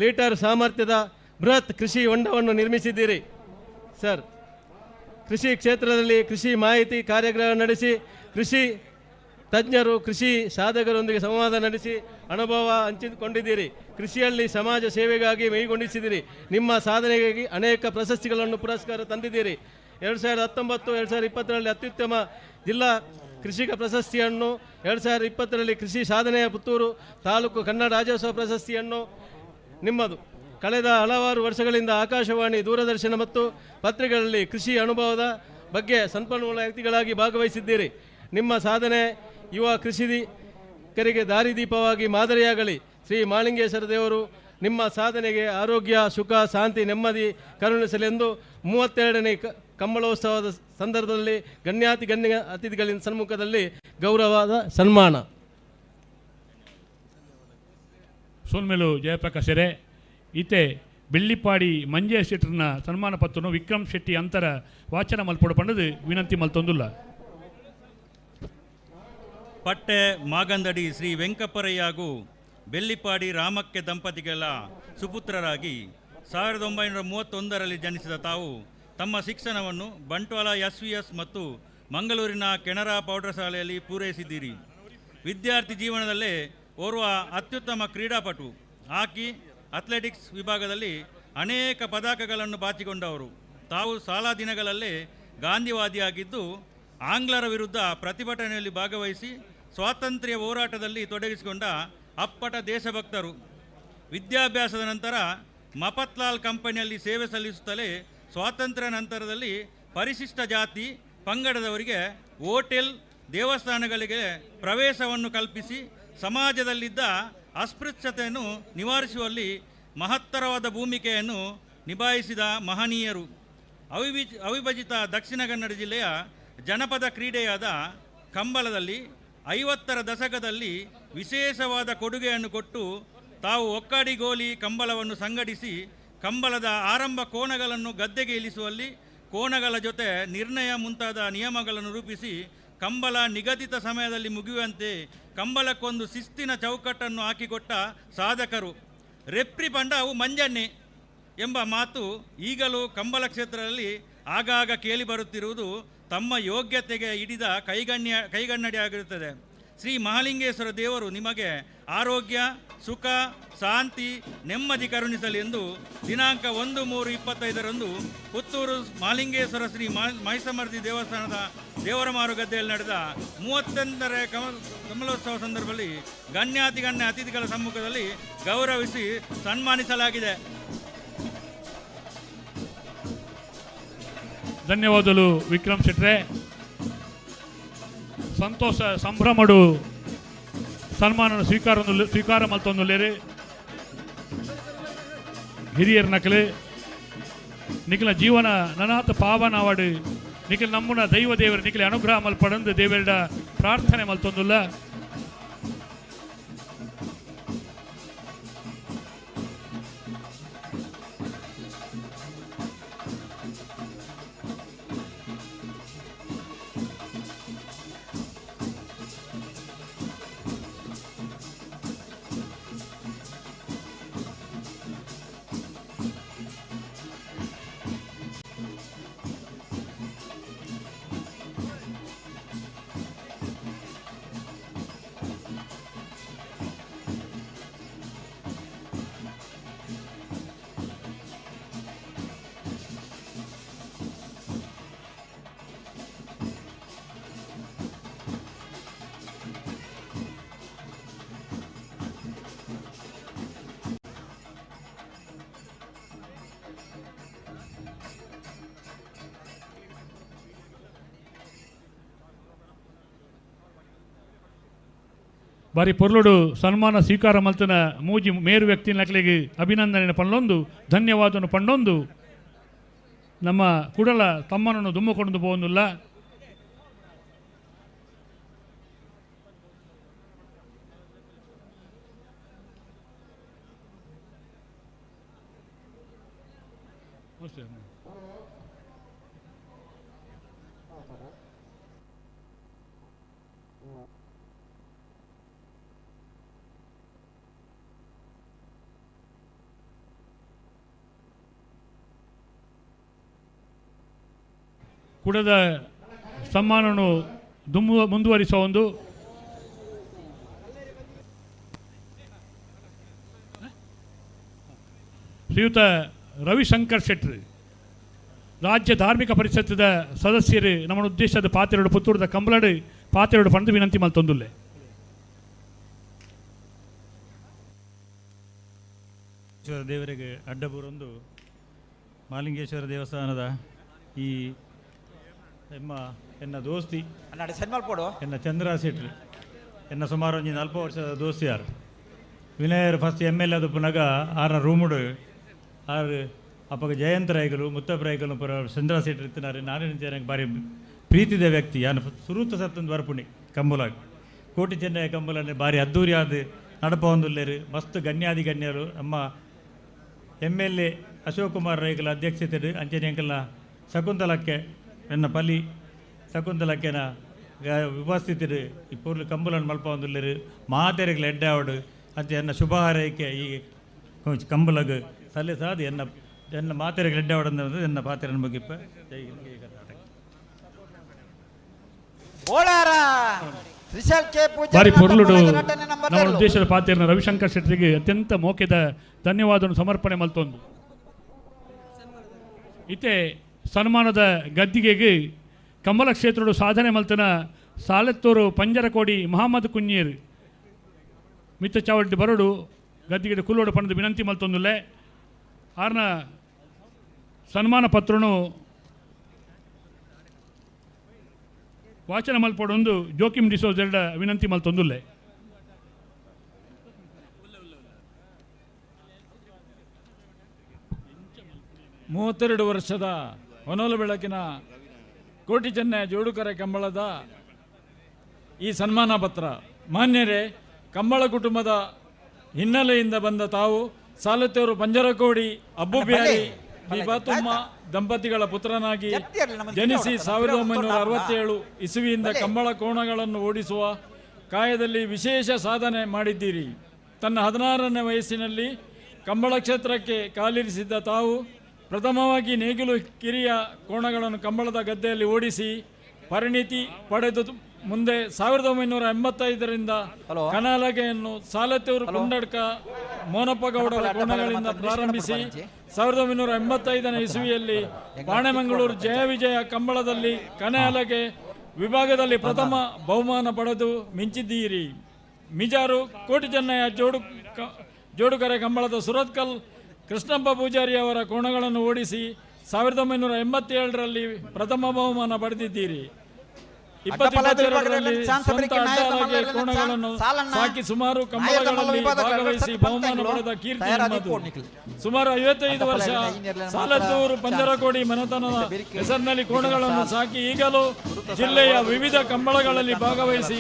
ಲೀಟರ್ ಸಾಮರ್ಥ್ಯದ ಬೃಹತ್ ಕೃಷಿ ಹೊಂಡವನ್ನು ನಿರ್ಮಿಸಿದ್ದೀರಿ ಸರ್. ಕೃಷಿ ಕ್ಷೇತ್ರದಲ್ಲಿ ಕೃಷಿ ಮಾಹಿತಿ ಕಾರ್ಯಾಗಾರ ನಡೆಸಿ ಕೃಷಿ ತಜ್ಞರು ಕೃಷಿ ಸಾಧಕರೊಂದಿಗೆ ಸಂವಾದ ನಡೆಸಿ ಅನುಭವ ಹಂಚಿಕೊಂಡಿದ್ದೀರಿ. ಕೃಷಿಯಲ್ಲಿ ಸಮಾಜ ಸೇವೆಗಾಗಿ ಮೈಗೊಂಡಿಸಿದ್ದೀರಿ. ನಿಮ್ಮ ಸಾಧನೆಗಾಗಿ ಅನೇಕ ಪ್ರಶಸ್ತಿಗಳನ್ನು ಪುರಸ್ಕಾರ ತಂದಿದ್ದೀರಿ. 2019 2020ರಲ್ಲಿ ಅತ್ಯುತ್ತಮ ಜಿಲ್ಲಾ ಕೃಷಿಕ ಪ್ರಶಸ್ತಿಯನ್ನು, 2020ರಲ್ಲಿ ಕೃಷಿ ಸಾಧನೆಯ ಪುತ್ತೂರು ತಾಲೂಕು ಕನ್ನಡ ರಾಜ್ಯೋತ್ಸವ ಪ್ರಶಸ್ತಿಯನ್ನು ನಿಮ್ಮದು. ಕಳೆದ ಹಲವಾರು ವರ್ಷಗಳಿಂದ ಆಕಾಶವಾಣಿ, ದೂರದರ್ಶನ ಮತ್ತು ಪತ್ರಿಕೆಗಳಲ್ಲಿ ಕೃಷಿ ಅನುಭವದ ಬಗ್ಗೆ ಸಂಪನ್ಮೂಲ ವ್ಯಕ್ತಿಗಳಾಗಿ ಭಾಗವಹಿಸಿದ್ದೀರಿ. ನಿಮ್ಮ ಸಾಧನೆ ಯುವ ಕೃಷಿಕರಿಗೆ ದಾರಿದೀಪವಾಗಿ ಮಾದರಿಯಾಗಲಿ. ಶ್ರೀ ಮಾಳಿಂಗೇಶ್ವರ ದೇವರು ನಿಮ್ಮ ಸಾಧನೆಗೆ ಆರೋಗ್ಯ, ಸುಖ, ಶಾಂತಿ, ನೆಮ್ಮದಿ ಕರುಣಿಸಲೆಂದು 32ನೇ ಕಂಬಳೋತ್ಸವದ ಸಂದರ್ಭದಲ್ಲಿ ಗಣ್ಯಾತಿ ಗಣ್ಯ ಅತಿಥಿಗಳಿನ ಸನ್ಮುಖದಲ್ಲಿ ಗೌರವದ ಸನ್ಮಾನ. ಸೋಲ್ಮೇಲು ಜಯಪ್ರಕಾಶರೇ. ಈತೆ ಬೆಳ್ಳಿಪಾಡಿ ಮಂಜೆ ಶೆಟ್ಟರ್ನ ಸನ್ಮಾನ ಪತ್ರನು ವಿಕ್ರಮ್ ಶೆಟ್ಟಿ ಅಂತರ ವಾಚನ ಮಲ್ಪೊಡು ಪಂಡದು ವಿನಂತಿ ಮಲ್ತೊಂದುಲ್ಲ. ಪಟ್ಟೆ ಮಾಗಂದಡಿ ಶ್ರೀ ವೆಂಕಪ್ಪರಯ್ಯ ಹಾಗೂ ಬೆಳ್ಳಿಪಾಡಿ ರಾಮಕ್ಕೆ ದಂಪತಿಗಳ ಸುಪುತ್ರರಾಗಿ 1931ರಲ್ಲಿ ಜನಿಸಿದ ತಾವು ತಮ್ಮ ಶಿಕ್ಷಣವನ್ನು ಬಂಟ್ವಾಳ ಎಸ್ ವಿ ಎಸ್ ಮತ್ತು ಮಂಗಳೂರಿನ ಕೆನರಾ ಪ್ರೌಢಶಾಲೆಯಲ್ಲಿ ಪೂರೈಸಿದ್ದೀರಿ. ವಿದ್ಯಾರ್ಥಿ ಜೀವನದಲ್ಲೇ ಓರ್ವ ಅತ್ಯುತ್ತಮ ಕ್ರೀಡಾಪಟು, ಹಾಕಿ, ಅಥ್ಲೆಟಿಕ್ಸ್ ವಿಭಾಗದಲ್ಲಿ ಅನೇಕ ಪದಕಗಳನ್ನು ಬಾಚಿಕೊಂಡವರು. ತಾವು ಶಾಲಾ ದಿನಗಳಲ್ಲೇ ಗಾಂಧಿವಾದಿಯಾಗಿದ್ದು ಆಂಗ್ಲರ ವಿರುದ್ಧ ಪ್ರತಿಭಟನೆಯಲ್ಲಿ ಭಾಗವಹಿಸಿ ಸ್ವಾತಂತ್ರ್ಯ ಹೋರಾಟದಲ್ಲಿ ತೊಡಗಿಸಿಕೊಂಡ ಅಪ್ಪಟ ದೇಶಭಕ್ತರು. ವಿದ್ಯಾಭ್ಯಾಸದ ನಂತರ ಮಫತ್ಲಾಲ್ ಕಂಪನಿಯಲ್ಲಿ ಸೇವೆ ಸಲ್ಲಿಸುತ್ತಲೇ ಸ್ವಾತಂತ್ರ್ಯ ನಂತರದಲ್ಲಿ ಪರಿಶಿಷ್ಟ ಜಾತಿ ಪಂಗಡದವರಿಗೆ ಹೋಟೆಲ್, ದೇವಸ್ಥಾನಗಳಿಗೆ ಪ್ರವೇಶವನ್ನು ಕಲ್ಪಿಸಿ ಸಮಾಜದಲ್ಲಿದ್ದ ಅಸ್ಪೃಶ್ಯತೆಯನ್ನು ನಿವಾರಿಸುವಲ್ಲಿ ಮಹತ್ತರವಾದ ಭೂಮಿಕೆಯನ್ನು ನಿಭಾಯಿಸಿದ ಮಹನೀಯರು. ಅವಿಭಜಿತ ದಕ್ಷಿಣ ಕನ್ನಡ ಜಿಲ್ಲೆಯ ಜನಪದ ಕ್ರೀಡೆಯಾದ ಕಂಬಳದಲ್ಲಿ 50ರ ದಶಕದಲ್ಲಿ ವಿಶೇಷವಾದ ಕೊಡುಗೆಯನ್ನು ಕೊಟ್ಟು ತಾವು ಒಕ್ಕಾಡಿ ಗೋಲಿ ಕಂಬಳವನ್ನು ಸಂಘಟಿಸಿ ಕಂಬಳದ ಆರಂಭ ಕೋಣಗಳನ್ನು ಗದ್ದೆಗೆ ಇಳಿಸುವಲ್ಲಿ ಕೋಣಗಳ ಜೊತೆ ನಿರ್ಣಯ ಮುಂತಾದ ನಿಯಮಗಳನ್ನು ರೂಪಿಸಿ ಕಂಬಳ ನಿಗದಿತ ಸಮಯದಲ್ಲಿ ಮುಗಿಯುವಂತೆ ಕಂಬಳಕ್ಕೊಂದು ಶಿಸ್ತಿನ ಚೌಕಟ್ಟನ್ನು ಹಾಕಿಕೊಟ್ಟ ಸಾಧಕರು. ರೆಪ್ರಿ ಪಂಡ ಅವು ಮಂಜಣ್ಣೆ ಎಂಬ ಮಾತು ಈಗಲೂ ಕಂಬಳ ಕ್ಷೇತ್ರದಲ್ಲಿ ಆಗಾಗ ಕೇಳಿಬರುತ್ತಿರುವುದು ತಮ್ಮ ಯೋಗ್ಯತೆಗೆ ಹಿಡಿದ ಕೈಗನ್ನಡಿಯಾಗಿರುತ್ತದೆ. ಶ್ರೀ ಮಹಾಲಿಂಗೇಶ್ವರ ದೇವರು ನಿಮಗೆ ಆರೋಗ್ಯ, ಸುಖ, ಶಾಂತಿ, ನೆಮ್ಮದಿ ಕರುಣಿಸಲಿ ಎಂದು ದಿನಾಂಕ 1/3/25ರಂದು ಪುತ್ತೂರು ಮಹಾಲಿಂಗೇಶ್ವರ ಶ್ರೀ ಮಹಿಷಮರ್ದಿ ದೇವಸ್ಥಾನದ ದೇವರಮಾರು ಗದ್ದೆಯಲ್ಲಿ ನಡೆದ 38ನೇ ಕಮಲೋತ್ಸವ ಸಂದರ್ಭದಲ್ಲಿ ಗಣ್ಯಾತಿಗಣ್ಯ ಅತಿಥಿಗಳ ಸಮ್ಮುಖದಲ್ಲಿ ಗೌರವಿಸಿ ಸನ್ಮಾನಿಸಲಾಗಿದೆ. ಧನ್ಯವಾದಗಳು ವಿಕ್ರಮ್ ಶೆಟ್ರೆ. ಸಂತೋಷ ಸಂಭ್ರಮಡು ಸನ್ಮಾನ ಸ್ವೀಕಾರ ಮಲ್ತೊಂದುಲ್ಲೇರು ಹಿರಿಯರ್ ನಕಲು ನಿಖಲ ಜೀವನ ನನಾತ ಪಾವನ ಅವಾಡು ನಿಖಲ್ ನಮ್ಮುನ ದೈವ ದೇವರು ನಿಖಲ ಅನುಗ್ರಹ ಮಲ್ಪಡಂದು ದೇವರ ಪ್ರಾರ್ಥನೆ ಮಲ್ತೊಂದುಲ್ಲ. ಬಾರಿ ಪೊರ್ಲುಡು ಸನ್ಮಾನ ಸ್ವೀಕಾರ ಮಲ್ತನ ಮೂಜಿ ಮೇರು ವ್ಯಕ್ತಿ ನಕಲಿಗೆ ಅಭಿನಂದನೆ ಪಣ್ಣೊಂದು ಧನ್ಯವಾದನು ಪಣ್ಣೊಂದು ನಮ್ಮ ಕುಡಲ ತಮ್ಮನನ್ನು ದುಮ್ಮಕೊಂಡು ಪೋವೊಂದುಲ್ಲ. ಕುಡದ ಸಮ್ಮಾನವನ್ನು ಮುಂದುವರಿಸುವ ಒಂದು ಶ್ರೀಯುತ ರವಿಶಂಕರ್ ಶೆಟ್ಟಿ ರಾಜ್ಯ ಧಾರ್ಮಿಕ ಪರಿಷತ್ತದ ಸದಸ್ಯರು ನಮ್ಮ ಉದ್ದೇಶದ ಪಾತೆರಡು ಪುತ್ತೂರದ ಕಂಬಳಡು ಪಾತೆರಡು ಪಂದು ವಿನಂತಿ ಮಲ್ತೊಂದುಲ್ಲೆ. ದೇವರಿಗೆ ಅಡ್ಡಬೂರೊಂದು ಮಾಲಿಂಗೇಶ್ವರ ದೇವಸ್ಥಾನದ ಈ ಎಮ್ಮ ಎನ್ನ ದೋಸ್ತಿ ಎನ್ನ ಚಂದ್ರ ಶೆಟ್ರು ಎನ್ನ ಸುಮಾರು ಒಂಜಿ 40 ವರ್ಷದ ದೋಸ್ತಿ ಯಾರು ವಿನಯರ್ ಫಸ್ಟ್ MLA ಅದು ಪುನಗ ಆರ ರೂಮುಡು ಆರು ಅಪ್ಪಗ ಜಯಂತ ರಾಯ್ಗಲು ಮುತ್ತಪ್ಪ ರಾಯ್ಗಲು ಪುರ ಚಂದ್ರ ಶೆಟ್ರು ಇತ್ತಿನಾರು. ನಾನೇ ನನಗೆ ಭಾರಿ ಪ್ರೀತಿದ ವ್ಯಕ್ತಿ. ಯಾನು ಸುರೂತ ಸತ್ತೊಂದು ಬರ್ಪುಣಿ ಕಂಬುಲಾಗ್ ಕೋಟಿ ಚೆನ್ನಯ ಕಂಬುಲನೆ ಭಾರಿ ಅದ್ದೂರಿ ಆದ ನಡಪ ಒಂದುಲ್ಲೇರು ಮಸ್ತ್ ಗಣ್ಯಾದಿ ಗಣ್ಯರು ನಮ್ಮ MLA Ashok Kumar ರೈಗಲ ಅಧ್ಯಕ್ಷತೆ ಅಂಚನೆ ಅಂಕಲ್ನ ಶಕುಂತಲಕ್ಕೆ ಎನ್ನ ಪಲಿ ಶಕುಂತಲಕ್ಕೆನ ಉಪಸ್ಥಿತರು ಈ ಪೂರ್ಲು ಕಂಬುಲನ್ನು ಮಲ್ಪ ಒಂದುಲ್ಲೇರು ಮಾತೆರೆಗ್ಲ ಎಡ್ಡೆ ಆವಡು ಅಂಚೆ ಎನ್ನ ಶುಭ ಹಾರೈಕೆ ಈ ಕಂಬುಲಗ್ ಸಲ್ಲೆ ಸಾದು ಎನ್ನ ಎನ್ನ ಮಾತೆರೆಗ್ಲ ಎಡ್ಡೆ ಆವಡು ಎನ್ನ ಪಾತೆರನ್ನು ಮುಗಿಪ್ಪ. ಜೈ ಜೈ ಕರ್ನಾಟಕ. ಬಾರಿ ಪೊರ್ಲುಡು ನಮ್ಮ ಉದ್ದೇಶದ ಪಾತೆರನ ರವಿಶಂಕರ್ ಶೆಟ್ಟಿಗೆ ಅತ್ಯಂತ ಮೋಕೆದ ಧನ್ಯವಾದವನ್ನು ಸಮರ್ಪಣೆ ಮಲ್ತೊಂದು. ಇತ್ತೆ ಸನ್ಮಾನದ ಗದ್ದಿಗೆಗೆ ಕಂಬಳ ಕ್ಷೇತ್ರದ ಸಾಧನೆ ಮಲ್ತನ ಸಾಲೆತ್ತೂರು ಪಂಜರಕೋಡಿ ಮಹಮ್ಮದ್ ಕುഞ്ഞೇರ್ ಮಿತ್ತ ಚಾವಡಿ ಬರಡು ಗದ್ದಿಗೆ ಕುಲ್ಲೋಡು ಪಣದ ವಿನಂತಿ ಮಲ್ತೊಂದುಲ್ಲೆ. ಆರ್ನ ಸನ್ಮಾನ ಪತ್ರನು ವಾಚನ ಮಲ್ಪಡೊಂದು ಜೋಕಿಮ್ ಡಿಸೋಜೆರಡ ವಿನಂತಿ ಮಲ್ತೊಂದುಲ್ಲೆ. 32 ವರ್ಷದ ಹೊನಲು ಬೆಳಕಿನ ಕೋಟಿ ಚೆನ್ನಯ ಜೋಡುಕರೆ ಕಂಬಳದ ಈ ಸನ್ಮಾನ ಪತ್ರ. ಮಾನ್ಯರೇ, ಕಂಬಳ ಕುಟುಂಬದ ಹಿನ್ನೆಲೆಯಿಂದ ಬಂದ ತಾವು ಸಾಲತ್ತೂರು ಪಂಜರಕೋಡಿ ಅಬ್ಬು ಬ್ಯಾರಿ ಬಿಬಾತುಮ್ಮ ದಂಪತಿಗಳ ಪುತ್ರನಾಗಿ ಜನಿಸಿ 1967 ಇಸುವಿಯಿಂದ ಕಂಬಳ ಕೋಣಗಳನ್ನು ಓಡಿಸುವ ಕಾಯದಲ್ಲಿ ವಿಶೇಷ ಸಾಧನೆ ಮಾಡಿದ್ದೀರಿ. ತನ್ನ 16ನೇ ವಯಸ್ಸಿನಲ್ಲಿ ಕಂಬಳ ಕ್ಷೇತ್ರಕ್ಕೆ ಕಾಲಿರಿಸಿದ್ದ ತಾವು ಪ್ರಥಮವಾಗಿ ನೇಗಿಲು ಕಿರಿಯ ಕೋಣಗಳನ್ನು ಕಂಬಳದ ಗದ್ದೆಯಲ್ಲಿ ಓಡಿಸಿ ಪರಿಣಿತಿ ಪಡೆದು ಮುಂದೆ 1985ರಿಂದ ಕನಾಲಗೆಯನ್ನು ಸಾಲತ್ತೂರು ಕುಂಡಡ್ಕ ಮೋನಪ್ಪಗೌಡರ ಕೋಣಗಳಿಂದ ಪ್ರಾರಂಭಿಸಿ 1985ನೇ ಇಸುವಿಯಲ್ಲಿ ಬಾಣೆಮಂಗಳೂರು ಜಯ ವಿಜಯ ಕಂಬಳದಲ್ಲಿ ಕನಾಲಗೆ ವಿಭಾಗದಲ್ಲಿ ಪ್ರಥಮ ಬಹುಮಾನ ಪಡೆದು ಮಿಂಚಿದ್ದೀರಿ. ಮಿಜಾರು ಕೋಟಿ ಚೆನ್ನಯ್ಯ ಜೋಡುಕರೆ ಕಂಬಳದ ಸುರತ್ಕಲ್ ಕೃಷ್ಣಪ್ಪ ಪೂಜಾರಿ ಅವರ ಕೋಣಗಳನ್ನು ಓಡಿಸಿ 1987ರಲ್ಲಿ ಪ್ರಥಮ ಬಹುಮಾನ ಪಡೆದಿದ್ದೀರಿ. 2022ರಲ್ಲಿ ಸ್ವಂತ ಅಡ್ಡಲಾಗಿ ಕೋಣಗಳನ್ನು ಸಾಕಿ ಸುಮಾರು ಕಂಬಳಗಳಲ್ಲಿ ಭಾಗವಹಿಸಿ ಬಹುಮಾನ ಪಡೆದ ಕೀರ್ತಿ ನಿಮ್ಮದು. ಸುಮಾರು 55 ವರ್ಷ ಸಾಲತ್ತೂರು ಪಂಜರಕೋಡಿ ಮನೆತನದ ಹೆಸರಿನಲ್ಲಿ ಕೋಣಗಳನ್ನು ಸಾಕಿ ಈಗಲೂ ಜಿಲ್ಲೆಯ ವಿವಿಧ ಕಂಬಳಗಳಲ್ಲಿ ಭಾಗವಹಿಸಿ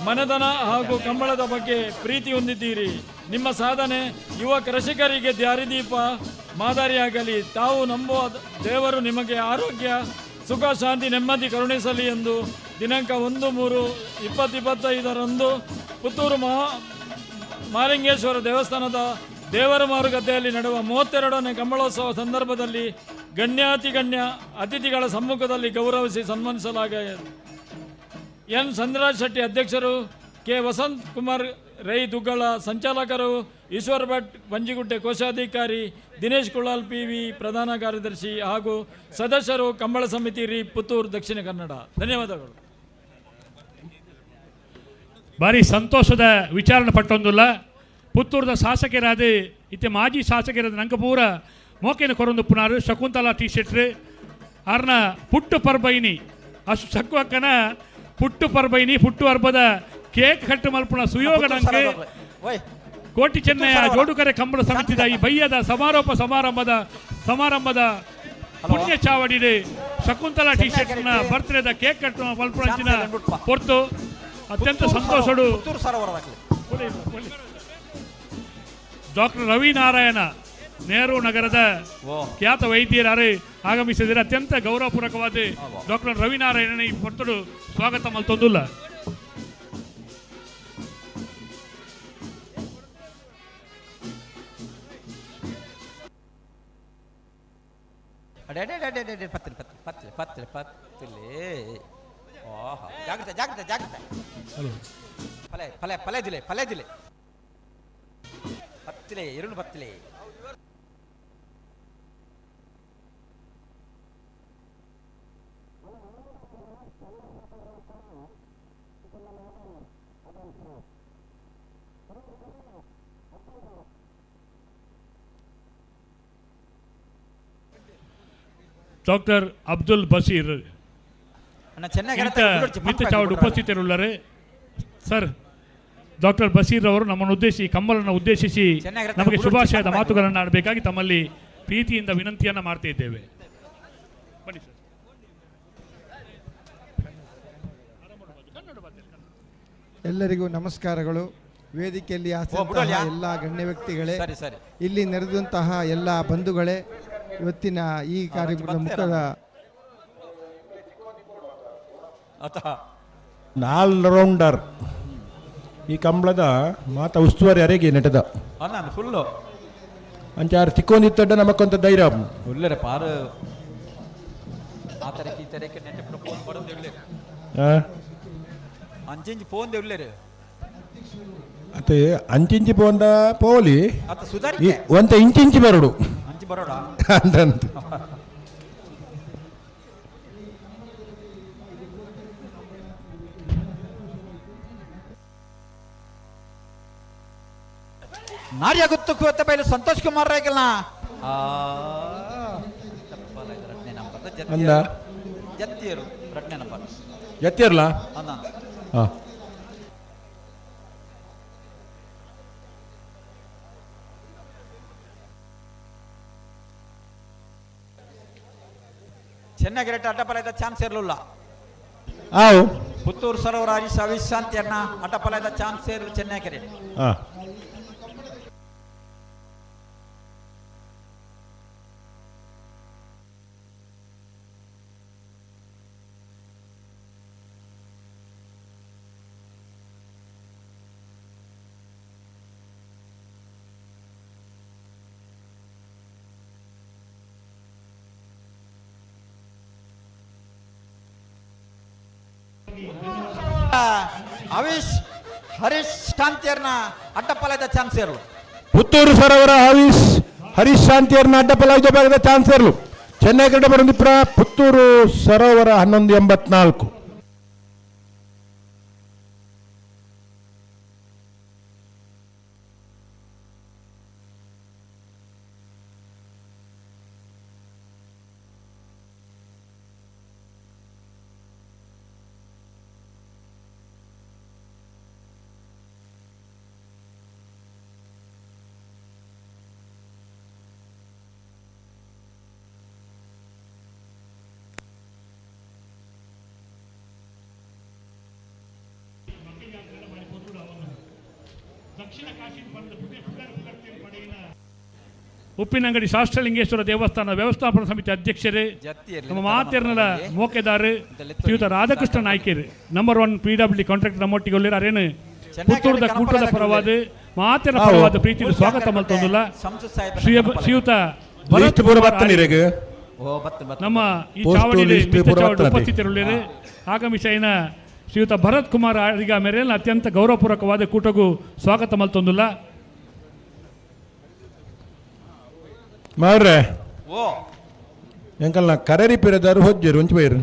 ಮನೆತನ ಹಾಗೂ ಕಂಬಳದ ಬಗ್ಗೆ ಪ್ರೀತಿ ಹೊಂದಿದ್ದೀರಿ. ನಿಮ್ಮ ಸಾಧನೆ ಯುವ ಕೃಷಿಕರಿಗೆ ದಾರಿದೀಪ ಮಾದರಿಯಾಗಲಿ. ತಾವು ನಂಬುವ ದೇವರು ನಿಮಗೆ ಆರೋಗ್ಯ, ಸುಖ, ಶಾಂತಿ, ನೆಮ್ಮದಿ ಕರುಣಿಸಲಿ ಎಂದು ದಿನಾಂಕ 1/3/2025ರಂದು ಪುತ್ತೂರು ಮಹಾಲಿಂಗೇಶ್ವರ ದೇವಸ್ಥಾನದ ದೇವರ ಮಾರುಗದ್ದೆಯಲ್ಲಿ ನಡೆಯುವ 32ನೇ ಕಂಬಳೋತ್ಸವ ಸಂದರ್ಭದಲ್ಲಿ ಗಣ್ಯಾತಿಗಣ್ಯ ಅತಿಥಿಗಳ ಸಮ್ಮುಖದಲ್ಲಿ ಗೌರವಿಸಿ ಸನ್ಮಾನಿಸಲಾಗಿದೆ. ಎನ್ ಚಂದ್ರರಾಜ್ ಶೆಟ್ಟಿ ಅಧ್ಯಕ್ಷರು, ಕೆ ವಸಂತ್ ಕುಮಾರ್ ರೈ ದುಗ್ಗಳ ಸಂಚಾಲಕರು, ಈಶ್ವರ್ ಭಟ್ ಪಂಜಿಗುಡ್ಡೆ ಕೋಶಾಧಿಕಾರಿ, ದಿನೇಶ್ ಕುಳ್ಳಾಲ್ ಪಿ ವಿ ಪ್ರಧಾನ ಕಾರ್ಯದರ್ಶಿ ಹಾಗೂ ಸದಸ್ಯರು, ಕಂಬಳ ಸಮಿತಿ ರಿ ಪುತ್ತೂರು ದಕ್ಷಿಣ ಕನ್ನಡ. ಧನ್ಯವಾದಗಳು. ಭಾರಿ ಸಂತೋಷದ ವಿಚಾರಣೆ ಪಟ್ಟೊಂದುಲ್ಲ. ಪುತ್ತೂರದ ಶಾಸಕರಾದ ಇತ್ತೆ ಮಾಜಿ ಶಾಸಕರಾದ ನಂಕಪೂರ ಮೋಕೆನ ಕೊರೊಂದು ಪುನಾರು ಶಕುಂತಲಾ ಟಿ ಶೆಟ್ರು ಆರ್ನ ಪುಟ್ಟು ಪರ್ಬೈನಿ ಅಷ್ಟು ಶಕ್ವಕ್ಕನ ಪುಟ್ಟು ಪರ್ಬೈನಿ ಪುಟ್ಟು ಹರ್ಬದ ಕೇಕ್ ಕಟ್ಟು ಮಲ್ಪುಣ ಸುಯೋಗ ನಂಗೆ ಕೋಟಿ ಚೆನ್ನಯ್ಯ ಜೋಡುಕರೆ ಕಂಬಳ ಸಮಿತಿದ ಈ ಬಯ್ಯದ ಸಮಾರೋಪ ಸಮಾರಂಭದ ಪುಣ್ಯ ಚಾವಡಿಡೆ ಶಕುಂತಲಾ ಟಿ ಶರ್ಟ್ನ ಬರ್ತ್ಡೇದ ಕೇಕ್ ಕಟ್ಟು ಮಲ್ಪುಣಂಚಿನ ಪೊರ್ತು ಅತ್ಯಂತ ಸಂತೋಷಡು. ಡಾಕ್ಟರ್ ರವಿನಾರಾಯಣ ನೆಹರು ನಗರದ ಖ್ಯಾತ ವೈದ್ಯರಾರು ಆಗಮಿಸಿದರೆ ಅತ್ಯಂತ ಗೌರವಪೂರ್ವಕವಾದ ಡಾಕ್ಟರ್ ರವಿನಾರಾಯಣನ ಈ ಪೊರ್ತುಡು ಸ್ವಾಗತ ಮಲ್ತೊಂದುಲ್ಲ. ಜಾಗ್ರತೆ ಜಾಗ್ರತೆ ಜಾಗ್ರತೆ. ಫಲೆ ಫಲೆ ಫಲೆ ದಿಲೆ ಫಲೆ ದಿಲೆ ಪತ್ತಿಲೆ ಎರಡು ಪತ್ತಿಲೆ. ಡಾಕ್ಟರ್ ಅಬ್ದುಲ್ ಬಶೀರ್ ಮಿತ್ತ ಉಪಸ್ಥಿತರುಳ್ಳರೆ. ಸರ್, ಡಾಕ್ಟರ್ ಬಶೀರ್ ಅವರು ನಮ್ಮನ್ನು ಉದ್ದೇಶಿಸಿ ಕಂಬಳನ್ನು ಉದ್ದೇಶಿಸಿ ನಮಗೆ ಶುಭಾಶಯದ ಮಾತುಗಳನ್ನು ಆಡಬೇಕಾಗಿ ತಮ್ಮಲ್ಲಿ ಪ್ರೀತಿಯಿಂದ ವಿನಂತಿಯನ್ನು ಮಾಡ್ತಾ ಇದ್ದೇವೆ. ಬನ್ನಿ ಸರ್. ಎಲ್ಲರಿಗೂ ನಮಸ್ಕಾರಗಳು. ವೇದಿಕೆಯಲ್ಲಿ ಆಸೀನರಾದ ಎಲ್ಲ ಗಣ್ಯ ವ್ಯಕ್ತಿಗಳೇ, ಇಲ್ಲಿ ನೆರೆದಂತಹ ಎಲ್ಲ ಬಂಧುಗಳೇ, ಇವತ್ತಿನ ಈ ಕಾರ್ಯಕ್ರಮದ ಮುಖದ ಆಲ್ರೌಂಡರ್ ಈ ಕಂಬಳದ ಮಾತ ಉಸ್ತುವಾರಿ ಅರೆಗೆ ನೆಟದ ಫುಲ್ಲು ಅಂಚಾರು ತಿಕ್ಕೊಂದಿತ್ತಡ್ಡ ನಮಕೊಂತ ಧೈರ್ಯ ಉಲ್ಲರೆ ಪಾರು ಆ ತರಕ್ಕೆ ಈ ತರಕ್ಕೆ ನೆಟ್ಟ ಫೋನ್ ಬರೋದು ಉಳ್ಳೇರು ಅಂಚಿಂಚಿ ಫೋನ್ ಉಳ್ಳೇರು ಅತ್ತೆ ಅಂಚಿಂಚಿ ಪೋಂದ ಪೋಲಿ ಅತ್ತ ಸುಧಾರಿ ಒಂತ ಇಂಚಿಂಚಿ ಬರೋಡು ಅಂಚಿ ಬರೋಡ ಅಂತ. ನಾರ್ಯ ಗುತ್ತು ಕೂತ ಬೈಲು ಸಂತೋಷ್ ಕುಮಾರ್ ರೈಕಲ್ನ ರಡ್ನೇ ನಂಬರ್. ಅಂದ? ಜತ್ತಿಯರು ರಡ್ನೇ ನಂಬರ್. ಜತ್ತಿಯರ್ಲ? ಅಂದ. ಹಾಂ. ಚೆನ್ನಗಿರೆಟ್ಟ ಅಡ್ಡಪಲದ ಚಾನ್ಸ್ ಇರಲಿಲ್ಲ. ಆವು. ಪುತ್ತೂರು ಸರೋವರ ಹರೀಶ್ ಅವಿಶಾಂತಿಯನ್ನ ಅಡ್ಡಪಲದ ಚಾನ್ಸ್ ಇರಲು ಚೆನ್ನಗಿರೆ. ಹಾಂ. ಅವಿಶ್ ಹರೀಶ್ ಶಾಂತಿಯರ್ನ ಅಡ್ಡಪಲದ ಚಾನ್ಸ್ ಇರಲು. ಪುತ್ತೂರು ಸರೋವರ ಹರೀಶ್ ಹರೀಶ್ ಶಾಂತಿಯರ್ನ ಅಡ್ಡಪಲಾಯ್ದ ಭಾಗದ ಚಾನ್ಸರ್ಲು. ಚೆನ್ನೈ ಕಡೆ ಬರಂದಿಪ್ರ ಪುತ್ತೂರು ಸರೋವರ 1184. ಉಪ್ಪಿನಂಗಡಿ ಶಾಸ್ತ್ರಲಿಂಗೇಶ್ವರ ದೇವಸ್ಥಾನ ವ್ಯವಸ್ಥಾಪನಾ ಸಮಿತಿ ಅಧ್ಯಕ್ಷರೇ, ನಮ್ಮ ಮಾತೇರ್ನಲ ಮೋಕೆದಾರು ಶ್ರೀಯುತ ರಾಧಾಕೃಷ್ಣ ನಾಯ್ಕರು, ನಂಬರ್ 1 PW contract ನಮ್ಮೊಟ್ಟಿಗೆ ಒಳ್ಳೆಯರು. ಅರೇನು ಪುತ್ತೂರದ ಕೂಟದ ಪರವಾದ ಮಾತಿನ ಪರವಾದ ಪ್ರೀತಿ ಸ್ವಾಗತ ಮಲ್ತೊಂದುಲ್ಲ. ಶ್ರೀಯುತ ಭರತ್ ನಮ್ಮ ಈ ಚಾವಡಿಯಲ್ಲಿ ಉಪಸ್ಥಿತರುಳ್ಳೇರು ಆಗಮಿಸೈನ ಶ್ರೀಯುತ ಭರತ್ ಕುಮಾರ್ ಅಡಿಗ ಮೇರೆ ಅತ್ಯಂತ ಗೌರವಪೂರ್ವಕವಾದ ಕೂಟಗೂ ಸ್ವಾಗತ ಮಲ್ತೊಂದುಲ್ಲ. ಮಾವ್ರೆ ಓ ಎಂಕಲ್ನ ಕರೆರಿ ಪಿರದಾರು ಹೊಜ್ಜರು ಒಂಚು ಬೈರು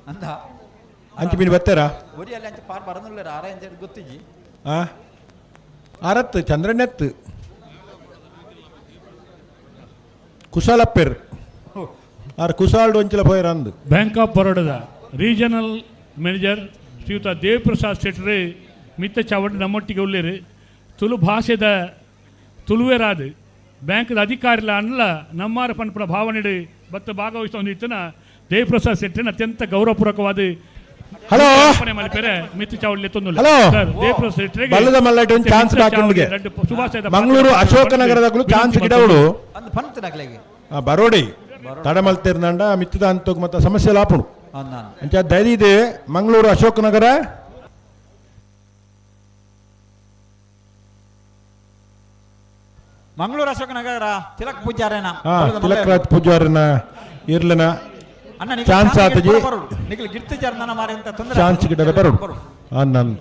ಅಂದ ಅಂಚು ಮೀನು ಬರ್ತಾರಾ? ಒರಿಯಲ್ಲಿ ಅಂಚೆ ಪಾರ್ ಬರನುಲ್ಲ ಆರ ಅಂಚೆ ಗೊತ್ತಿಜಿ. ಆ ಅರತ್ತು ಚಂದ್ರನೆತ್ತು ಕುಶಾಲಪ್ಪೆರ್ ಆರ್ ಕುಶಾಲ್ಡ್ ಒಂಚಿಲ ಪೋಯರ್ ಅಂದು. ಬ್ಯಾಂಕ್ ಆಫ್ ಬರೋಡದ ರೀಜನಲ್ ಮ್ಯಾನೇಜರ್ ಶ್ರೀಯುತ ದೇವಪ್ರಸಾದ್ ಶೆಟ್ಟರು ಮಿತ್ತ ಚಾವಡಿ ನಮ್ಮೊಟ್ಟಿಗೆ ಉಳ್ಳೇರು. ತುಳು ಭಾಷೆದ ತುಳುವೆರಾದ ಬ್ಯಾಂಕ್ದ ಅಧಿಕಾರಿಲ ಅನ್ಲ ನಮ್ಮಾರ ಪನ್ಪುನ ಭಾವನೆ ಬತ್ತ ಭಾಗವಹಿಸ್ತಾ ಇತ್ತನ ದೇವಪ್ರಸಾದ್ ಶೆಟ್ಟರ್ ಅತ್ಯಂತ ಗೌರವಪೂರ್ವಕವಾದ ಹಲೋ ಮಿತ್ತು ಚಾವಡಿ ಹಲೋ ದೇವಪ್ರಸಾದ್ ಶೆಟ್ಟರಿಗೆ ಬಲ್ಲದ ಮಲ್ಲಾಟ ಒಂದು ಚಾನ್ಸ್ ಬಾಕಿ. ಮಂಗಳೂರು ಅಶೋಕನಗರದಾಗಲು ಚಾನ್ಸ್ ಗಿಡವಳು ಬರೋಡಿ ತಡಮಲ್ತಿರ್ನಂಡ ಮಿತ್ತದ ಅಂತೋಗ್ ಮತ್ತೆ ಸಮಸ್ಯೆ ಲಾಪುಣು ಅಂಚ ದೈದಿದೆ ಮಂಗಳೂರು ಅಶೋಕನಗರ. ಮಂಗಳೂರು ಅಶೋಕನಗರ ತಿಲಕ್ ಪೂಜಾರನ ತಿಲಕ್ ರಾಜ್ ಪೂಜಾರನ ಇರ್ಲನ ಚಾನ್ಸ್ ಆತಜಿ ನಿಖಲ್ ಗಿರ್ತಿ ಜರ್ನನ ಮಾರಿ ಅಂತ ತೊಂದರೆ ಚಾನ್ಸ್ ಗಿಡದ ಬರೋಡು ನನ್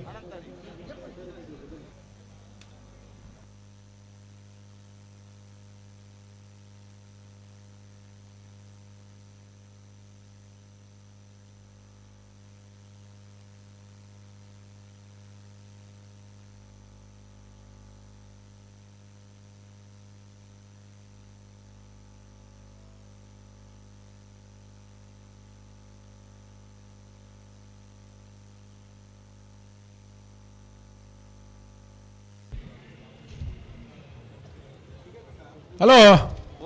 ಹಲೋ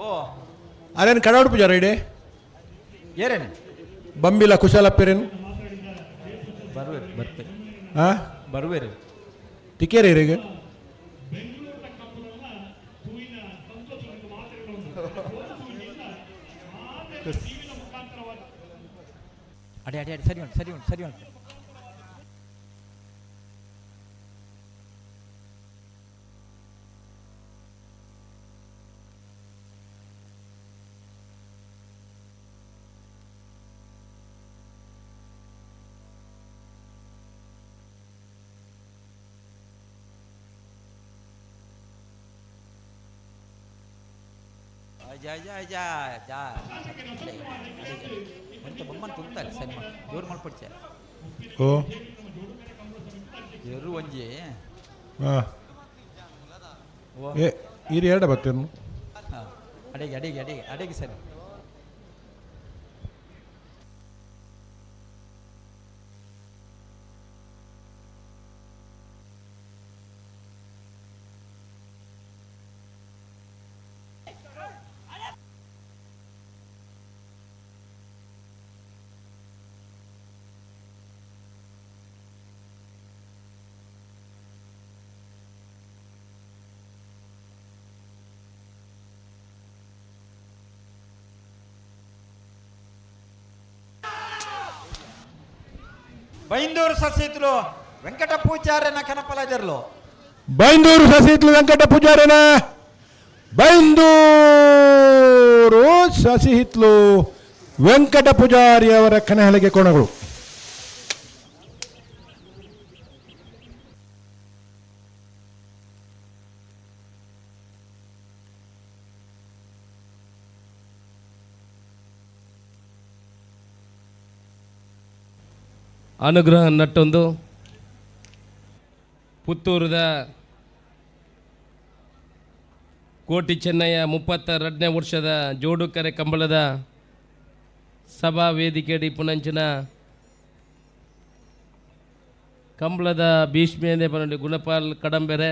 ಓ ಅರೇನು ಕಡಾಡು ಪೂಜಾರ ಇಡೆ ಏರೇನು ಬಂಬಿಲ ಕುಶಾಲಪ್ಪೇರೇನು ಬರುವೇರು ಬರ್ತೆ ಹಾಂ ಬರುವೇರು ತಿಕ್ಕೇರಿ ಈಗ ಅಡೆ ಅಡೆ ಅಡೆ ಸರಿ ಉಂಟು ಸರಿ ಉಂಟು ಸರಿ ಉಂಟು. ಜಾ ಜಾ ಜಾ ಜಾ ಎಂತ ಬೊಮ್ಮನ್ ತುಂತಾರೆ ಸರಿ ಜೋರು ಮಲ್ಪಡ್ಚೆ. ಓ ಎರು ಒಂಜಿ. ಹಾಂ. ಏ ಈರು ಎರಡ ಬತ್ತೇನು. ಅಡಿಗೆ ಅಡಿಗೆ ಅಡಿಗೆ ಅಡಿಗೆ ಸರಿ. ಬೈಂದೂರು ಸಸಿತ್ಲು ವೆಂಕಟ ಪೂಜಾರನ ಕನಪಲಜರ್ಲು. ಬೈಂದೂರು ಸಸಿಹಿತ್ಲು ವೆಂಕಟ ಪೂಜಾರನ, ಬೈಂದೂರು ಸಸಿಹಿತ್ಲು ವೆಂಕಟ ಪೂಜಾರಿ ಅವರ ಕಣಹಲಿಗೆ ಕೋಣಗಳು. ಅನುಗ್ರಹ ನಟ್ಟೊಂದು ಪುತ್ತೂರದ ಕೋಟಿ ಚೆನ್ನಯ್ಯ 32ನೇ ವರ್ಷದ ಜೋಡುಕರೆ ಕಂಬಳದ ಸಭಾ ವೇದಿಕೆಯಡಿ ಪುನಂಚಿನ ಕಂಬಳದ ಭೀಷ್ಮೇಂದೆ ಪನಂಡಿ ಗುಣಪಾಲ್ ಕಡಂಬೆರೆ,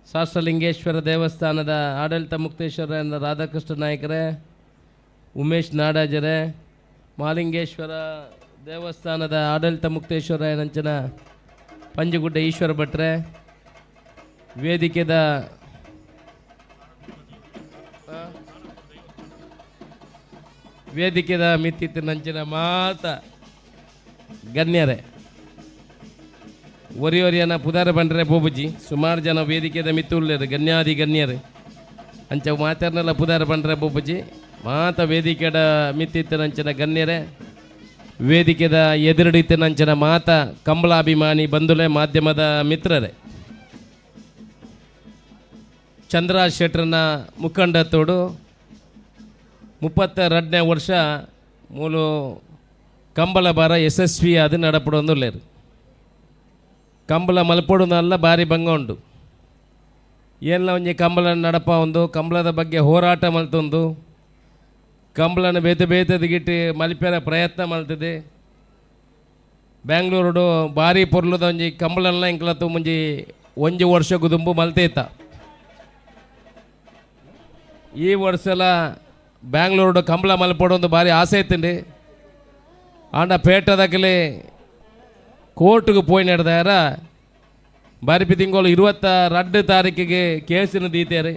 ಶಾಸ್ತ್ರಲಿಂಗೇಶ್ವರ ದೇವಸ್ಥಾನದ ಆಡಳಿತ ಮುಕ್ತೇಶ್ವರ ರಾಧಾಕೃಷ್ಣ ನಾಯಕರೇ, ಉಮೇಶ್ ನಾಡಾಜರೇ, ಮಾಲಿಂಗೇಶ್ವರ ದೇವಸ್ಥಾನದ ಆಡಳಿತ ಮುಕ್ತೇಶ್ವರ ನಂಚಿನ ಪಂಜುಗುಡ್ಡ ಈಶ್ವರ ಭಟ್ರೆ, ವೇದಿಕೆದ ವೇದಿಕೆದ ಮಿತ್ತಿತ್ತು ನಂಚಿನ ಮಾತ ಗಣ್ಯರೇ, ಒರಿ ಒರಿಯನ ಪುದಾರ ಬಂಡ್ರೆ ಬೋಬುಜಿ ಸುಮಾರು ಜನ ವೇದಿಕೆದ ಮಿತ್ತುಳ್ಳೇರು ಗಣ್ಯಾದಿ ಗಣ್ಯರೇ ಅಂಚ ಮಾತಾರ್ನೆಲ್ಲ ಪುದಾರ ಬಂಡ್ರೆ ಬೋಬುಜಿ ಮಾತ ವೇದಿಕೆದ ಮಿತ್ತಿತ್ತು ನಂಚಿನ ಗಣ್ಯರೇ, ವೇದಿಕೆದ ಎದುರುಡಿತ್ತು ನಂಚಿನ ಮಾತ ಕಂಬಳಾಭಿಮಾನಿ ಬಂಧುಲೆ ಮಾಧ್ಯಮದ ಮಿತ್ರರೇ, ಚಂದ್ರ ಶೆಟ್ರನ ಮುಖಂಡತ್ತೋಡು 32ನೇ ವರ್ಷ ಮೂಲು ಕಂಬಳ ಬಾರ ಯಶಸ್ವಿಯಾದ ನಡಪಡೊಂದುಲ್ಲೇರು. ಕಂಬಳ ಮಲ್ಪೊಡುನಲ್ಲ ಭಾರಿ ಭಂಗ ಉಂಡು. ಏನ್ಲ ಒಂಜಿ ಕಂಬಳ ನಡಪ ಒಂದು ಕಂಬಳದ ಬಗ್ಗೆ ಹೋರಾಟ ಮಲ್ತೊಂದು ಕಂಬಳನ ಬೇತೆ ಬೇತೆದ ಗಿಟ್ಟು ಮಲ್ಪೆರ ಪ್ರಯತ್ನ ಮಲ್ತದೆ. ಬ್ಯಾಂಗ್ಳೂರುಡು ಭಾರಿ ಪೊರ್ಲುದ ಒಂಜಿ ಕಂಬಳನ್ನ ಇಂಕ್ಲತ್ತು ಮುಂಜಿ ಒಂಜಿ ವರ್ಷ ಗುದುಂಬು ಮಲ್ತೇತ. ಈ ವರ್ಷಲ ಬ್ಯಾಂಗ್ಳೂರುಡು ಕಂಬಳ ಮಲ್ಪೊಡೊಂದು ಭಾರಿ ಆಸೆ ಇತ್ತಂడి. ಆಂಡ ಪೇಟದಕಲೆ ಕೋರ್ಟ್ಗೆ ಪೋಯಿ ನಡೆದಾರ ಬಾರಿಪಿ ತಿಂಗಳು 22 ತಾರೀಕಿಗೆ ಕೇಸಿನ ದೀತೇರಿ.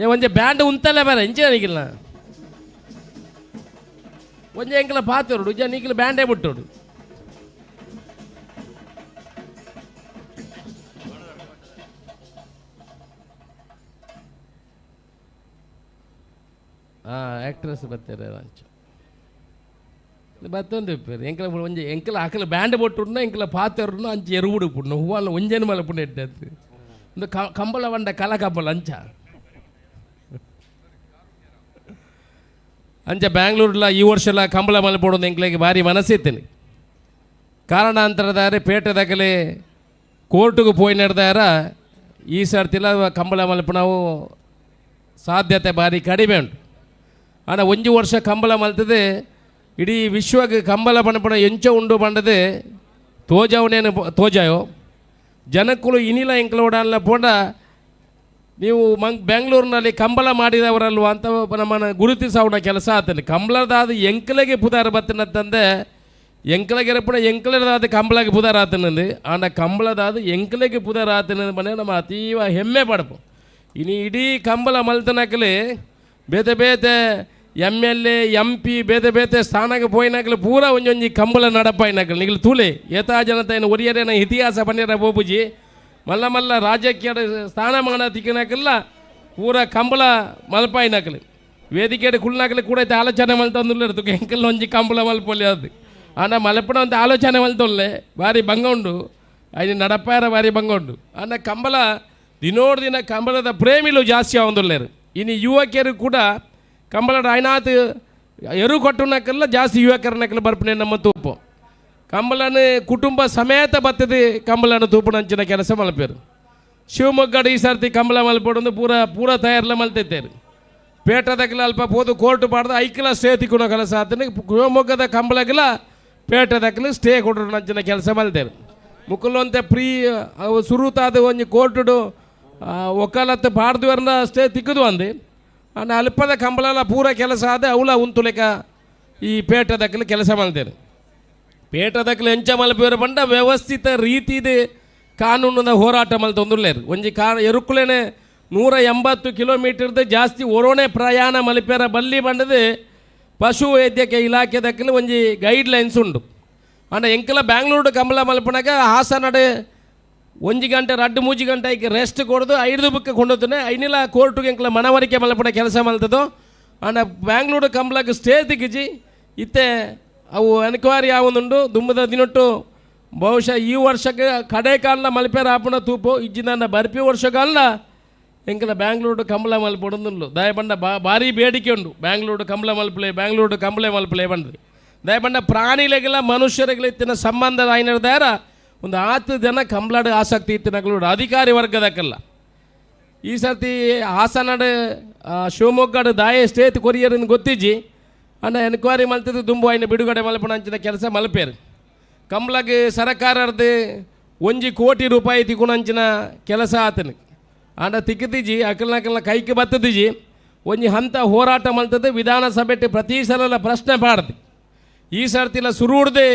ಏ ಒಂಜೆ ಬ್ಯಾಂಡ್ ಉಂತಲ್ಲ ಬೇರೆ ಇಂಚೆ ನಿಗಿಲ್ಲ ಒಂಜೆ ಎಂಕಲ ಪಾತೋಡು ಜ ನೀಕಿಲ ಬ್ಯಾಂಡೇ ಬಿಟ್ಟೋಡು. ಹಾಂ ಆ್ಯಕ್ಟ್ರೆಸ್ ಬರ್ತಾರೆ ಅಂಚ ಬತ್ತೊಂದು ಇಪ್ಪೇರು ಎಂಕಲ ಒಂಜಿ ಎಂಕಲ ಅಕಲ ಬ್ಯಾಂಡ್ ಬೊಟ್ಟುಡ್ನ ಎಂಕಲ ಪಾತೆರ್ನ ಅಂಚ ಎರುವುಡು ಪುಡ್ನ ಹೂವಲ್ಲ ಒಂಜೇನು ಮಲ್ಲ ಪುಣ್ಯ ಇಟ್ಟದ್ದು ಒಂದು ಕಂಬಳ వంಡ ಕಲ ಕಂಬಳ ಅಂಚ ಅಂಚ ಬ್ಯಾಂಗ್ಳೂರ್ಲ ಈ ವರ್ಷಲ ಕಂಬಳ ಮಲ್ಪೊಡೊಂದು ಎಂಕ್ಲೆಗ್ ಭಾರಿ ಮನಸ್ಸಿತ್ತೇನೆ. ಕಾರಣಾಂತರದಾರೆ ಪೇಟೆದಕಲೆ ಕೋರ್ಟ್ಗೆ ಪೋಯಿ ನಡೆದಾರ ಈ ಸರ್ತಿಲ ಕಂಬಳ ಮಲ್ಪುನವು ಸಾಧ್ಯತೆ ಭಾರಿ ಕಡಿಮೆ ಉಂಟು. ಆಂಡ ಒಂಜಿ ವರ್ಷ ಕಂಬಳ ಮಲ್ತದೆ ಇಡೀ ವಿಶ್ವಕ್ಕೆ ಕಂಬಳ ಪಣಪಣ ಎಂಚ ಉಂಡು ಪಂಡದೆ ತೋಜಾವನೇನು ತೋಜಾಯೋ ಜನಕ್ಕಳು ಇನಿಲ ಎಂಕ್ಲೋಡಲ್ಲ ಪೋಂಡ ನೀವು ಬೆಂಗಳೂರಿನಲ್ಲಿ ಕಂಬಳ ಮಾಡಿದವರಲ್ವ ಅಂತ ನಮ್ಮನ್ನು ಗುರುತಿಸವನ ಕೆಲಸ ಆತಲ್ಲಿ. ಕಂಬಳದಾದ ಎಂಕ್ಲೆಗೆ ಪುದಾರ ಬತ್ತಿನಂತಂದೆ ಎಂಕ್ಲೆಗೆ ಪುಣ ಎಂಕ್ಲೆದಾದ ಕಂಬಳಗೆ ಪುದಾರ ಆತನಂದು ಆಂಡ ಕಂಬಳದಾದ ಎಂಕ್ಲೆಗೆ ಪುದಾರ ಆತನಂದು ಮನೆ ನಮ್ಮ ಅತೀವ ಹೆಮ್ಮೆ ಪಡಪು. ಇನ್ನು ಇಡೀ ಕಂಬಳ ಮಲ್ತನಕಲಿ ಬೇತೆ ಬೇತೆ M L A M P ಬೇತೆ ಬೇತೆ ಸ್ಥಾನಕ್ಕೆ ಪೋಯಿನಾಕಲಿ ಪೂರ ಒಂಜೊಂಜಿ ಕಂಬಳ ನಡಪಾಯಿನಾಕಲಿ ನಿಗಲು ತೂಲೆ ಏತಾ ಜನತೆಯನ್ನು ಒರಿಯರೇನ ಇತಿಹಾಸ ಪನ್ನಿರ ಬೋಬುಜಿ ಮಲ್ಲ ಮಲ್ಲ ರಾಜಕೀಯ ಸ್ಥಾನಮಾನ ತಿಕ್ಕಿನಾಕಲ್ಲ ಪೂರ ಕಂಬಳ ಮಲ್ಪಾಯಿನಾಕಲಿ ವೇದಿಕೆ ಕುಳ್ನಾಕಲಿ ಕೂಡ ಐತೆ ಆಲೋಚನೆ ಮಲ್ತಂದುಲ್ಲೇರು ತುಕ ಎಂಕಲ್ ಒಂಜಿ ಕಂಬಳ ಮಲ್ಪೊಲಿ ಅದು ಆಂಡ ಮಲ್ಪಣ ಅಂತ ಆಲೋಚನೆ ಮಲ್ತೊಲ್ಲೆ ಭಾರಿ ಭಂಗ ಉಂಡು ಐದು ನಡಪಾರ ಭಾರಿ ಭಂಗ ಉಂಡು. ಆಂಡ ಕಂಬಳ ದಿನೋಡು ದಿನ ಕಂಬಳದ ಪ್ರೇಮಿಲು ಜಾಸ್ತಿ ಆವೊಂದುಲ್ಲೇರು. ಇನ್ನು ಯುವಕಿಯರು ಕೂಡ ಕಂಬಳದ ಐನಾತ್ ಎರು ಕೊಟ್ಟುನಕ್ಕೆಲ್ಲ ಜಾಸ್ತಿ ಯುವಕರನಕ್ಕೆಲ್ಲ ಬರ್ಪಣೆ ನಮ್ಮ ತೂಪು ಕಂಬಳನ ಕುಟುಂಬ ಸಮೇತ ಬರ್ತದೆ ಕಂಬಳನ ತೂಪುನಂಚಿನ ಕೆಲಸ ಮಲ್ಪೇರು. ಶಿವಮೊಗ್ಗಡ್ ಈ ಸರ್ತಿ ಕಂಬಳ ಮಲ್ಪೊಡೊಂದು ಪೂರ ಪೂರ ತಯಾರ್ಲ ಮಲ್ತಿತ್ತೇರು. ಪೇಟದಕ್ಲ ಅಲ್ಪ ಪೋದು ಕೋರ್ಟ್ ಪಾಡ್ದು ಐಕ್ಲ ಸ್ಟೇ ತಿಕ್ಕುನ ಕೆಲಸ ಆತನ. ಶಿವಮೊಗ್ಗದ ಕಂಬಳಗ್ಲ ಪೇಟದಕ್ಲು ಸ್ಟೇ ಕೊಡರು ಅಂಚಿನ ಕೆಲಸ ಮಲ್ತೇರು. ಮುಕುಲೊಂತೆ ಪ್ರೀ ಅವು ಸುರುತಾದ ಒಂಜಿ ಕೋರ್ಟುಡು ಒಕ್ಕಾಲತ್ತು ಪಾಡ್ದುವರ್ನ ಸ್ಟೇ ತಿಕ್ಕುದು ಅಂದು. ಅಂಡ ಅಲ್ಪದ ಕಂಬಳಲ ಪೂರ ಕೆಲಸ ಆದ ಅವಲ ಉಂತುಲೆಕ ಈ ಪೇಟದಕ್ಲು ಕೆಲಸ ಮಲ್ತೇರು. ಪೇಟದಕ್ಲು ಎಂಚ ಮಲ್ಪೇರು ಪಂಡ ವ್ಯವಸ್ಥಿತ ರೀತಿದು ಕಾನೂನಿನ ಹೋರಾಟ ಮಲ್ತೊಂದುಲ್ಲೇರು. ಒಂಜಿ ಕಾ ಎರುಕುಲೇನೆ 180 ಕಿಲೋಮೀಟರ್ದು ಜಾಸ್ತಿ ಒರೋಣೆ ಪ್ರಯಾಣ ಮಲ್ಪೇರ ಬಲ್ಲಿ ಬಂಡದು ಪಶು ವೈದ್ಯಕೀಯ ಇಲಾಖೆದಕ್ಕಲು ಒಂಜಿ ಗೈಡ್ ಲೈನ್ಸ್ ಉಂಡು. ಅಂಡ ಎಂಕಲ ಬ್ಯಾಂಗ್ಳೂರು ಕಂಬಳ ಮಲ್ಪನಾಗ ಹಾಸನಡೆ ಒಂಜಿ ಗಂಟೆ ರಡ್ಡು ಮೂಜಿ ಗಂಟೆ ಐಕೆ ರೆಸ್ಟ್ ಕೊಡೋದು ಐದು ಬುಕ್ ಕೊಂಡೋತನೆ. ಐನಿಲ ಕೋರ್ಟುಗೆ ಎಂಕಲ ಮನವರಿಕೆ ಮಲ್ಪನ ಕೆಲಸ ಮಲ್ತದೋ. ಅಂಡ ಬ್ಯಾಂಗ್ಳೂರು ಕಂಬಳಕ್ಕೆ ಸ್ಟೇ ತಿಕ್ಕಿಜಿ. ಇತ್ತೆ ಅವು ಎನ್ಕ್ವೈರಿ ಆವೊಂದುಂಡು. ದುಂಬದ ದಿನೊಟ್ಟು ಬಹುಶಃ ಈ ವರ್ಷಕ್ಕೆ ಕಡೆ ಕಾಲನ ಮಲ್ಪೇರ ಆಪುನ ತೂಪು ಇಜ್ಜಿನ ಬರ್ಪಿ ವರ್ಷಕಾಲ ಎಂಕಲ ಬ್ಯಾಂಗ್ಳೂರು ಕಂಬಳ ಮಲ್ಪೊಡೊಂದುಂಡು. ದಯಪಂಡ ಭಾರಿ ಬೇಡಿಕೆ ಉಂಡು ಬ್ಯಾಂಗ್ಳೂರು ಕಂಬಳ ಮಲ್ಪಲೆ, ಬ್ಯಾಂಗ್ಳೂರು ಕಂಬಳೆ ಮಲ್ಪಲೆ ಬಂದ್ರಿ. ದಯಪಂಡ ಪ್ರಾಣಿಲೆಗೆಲ್ಲ ಮನುಷ್ಯರಿಗೆಲ್ಲ ಇತ್ತಿನ ಸಂಬಂಧದ ಐನರ್ದಾರ ಒಂದು ಆತು ಜನ ಕಂಬಳಾಡು ಆಸಕ್ತಿ ಇತ್ತಿನಗಳು ಅಧಿಕಾರಿ ವರ್ಗದಕ್ಕೆಲ್ಲ. ಈ ಸರ್ತಿ ಹಾಸನಡು ಶಿವಮೊಗ್ಗಡು ದಾಯ ಸ್ಟೇತ್ ಕೊರಿಯರ್ ಗೊತ್ತಿಜ್ಜಿ. ಅಂಡ ಎನ್ಕ್ವೈರಿ ಮಲ್ತದ್ದು ದುಂಬು ಐನ ಬಿಡುಗಡೆ ಮಲ್ಪಣ ಅಂಚಿನ ಕೆಲಸ ಮಲ್ಪೇರು. ಕಂಬ್ಳಗ್ ಸರಕಾರದ್ದು ಒಂಜಿ ಕೋಟಿ ರೂಪಾಯಿ ತಿಕ್ಕುನಂಚಿನ ಕೆಲಸ ಆತನ. ಆಂಡ ತಿಕ್ಕದಿಜಿ, ಅಕಲ್ನಕಲ್ನ ಕೈಗೆ ಬತ್ತದಿಜಿ. ಒಂಜಿ ಹಂತ ಹೋರಾಟ ಮಲ್ತದ್ದು ವಿಧಾನಸಭೆ ಪ್ರತಿ ಸಲ ಪ್ರಶ್ನೆ ಪಾಡ್ದು. ಈ ಸರ್ತಿಲ ಸುರುಡ್ದೆ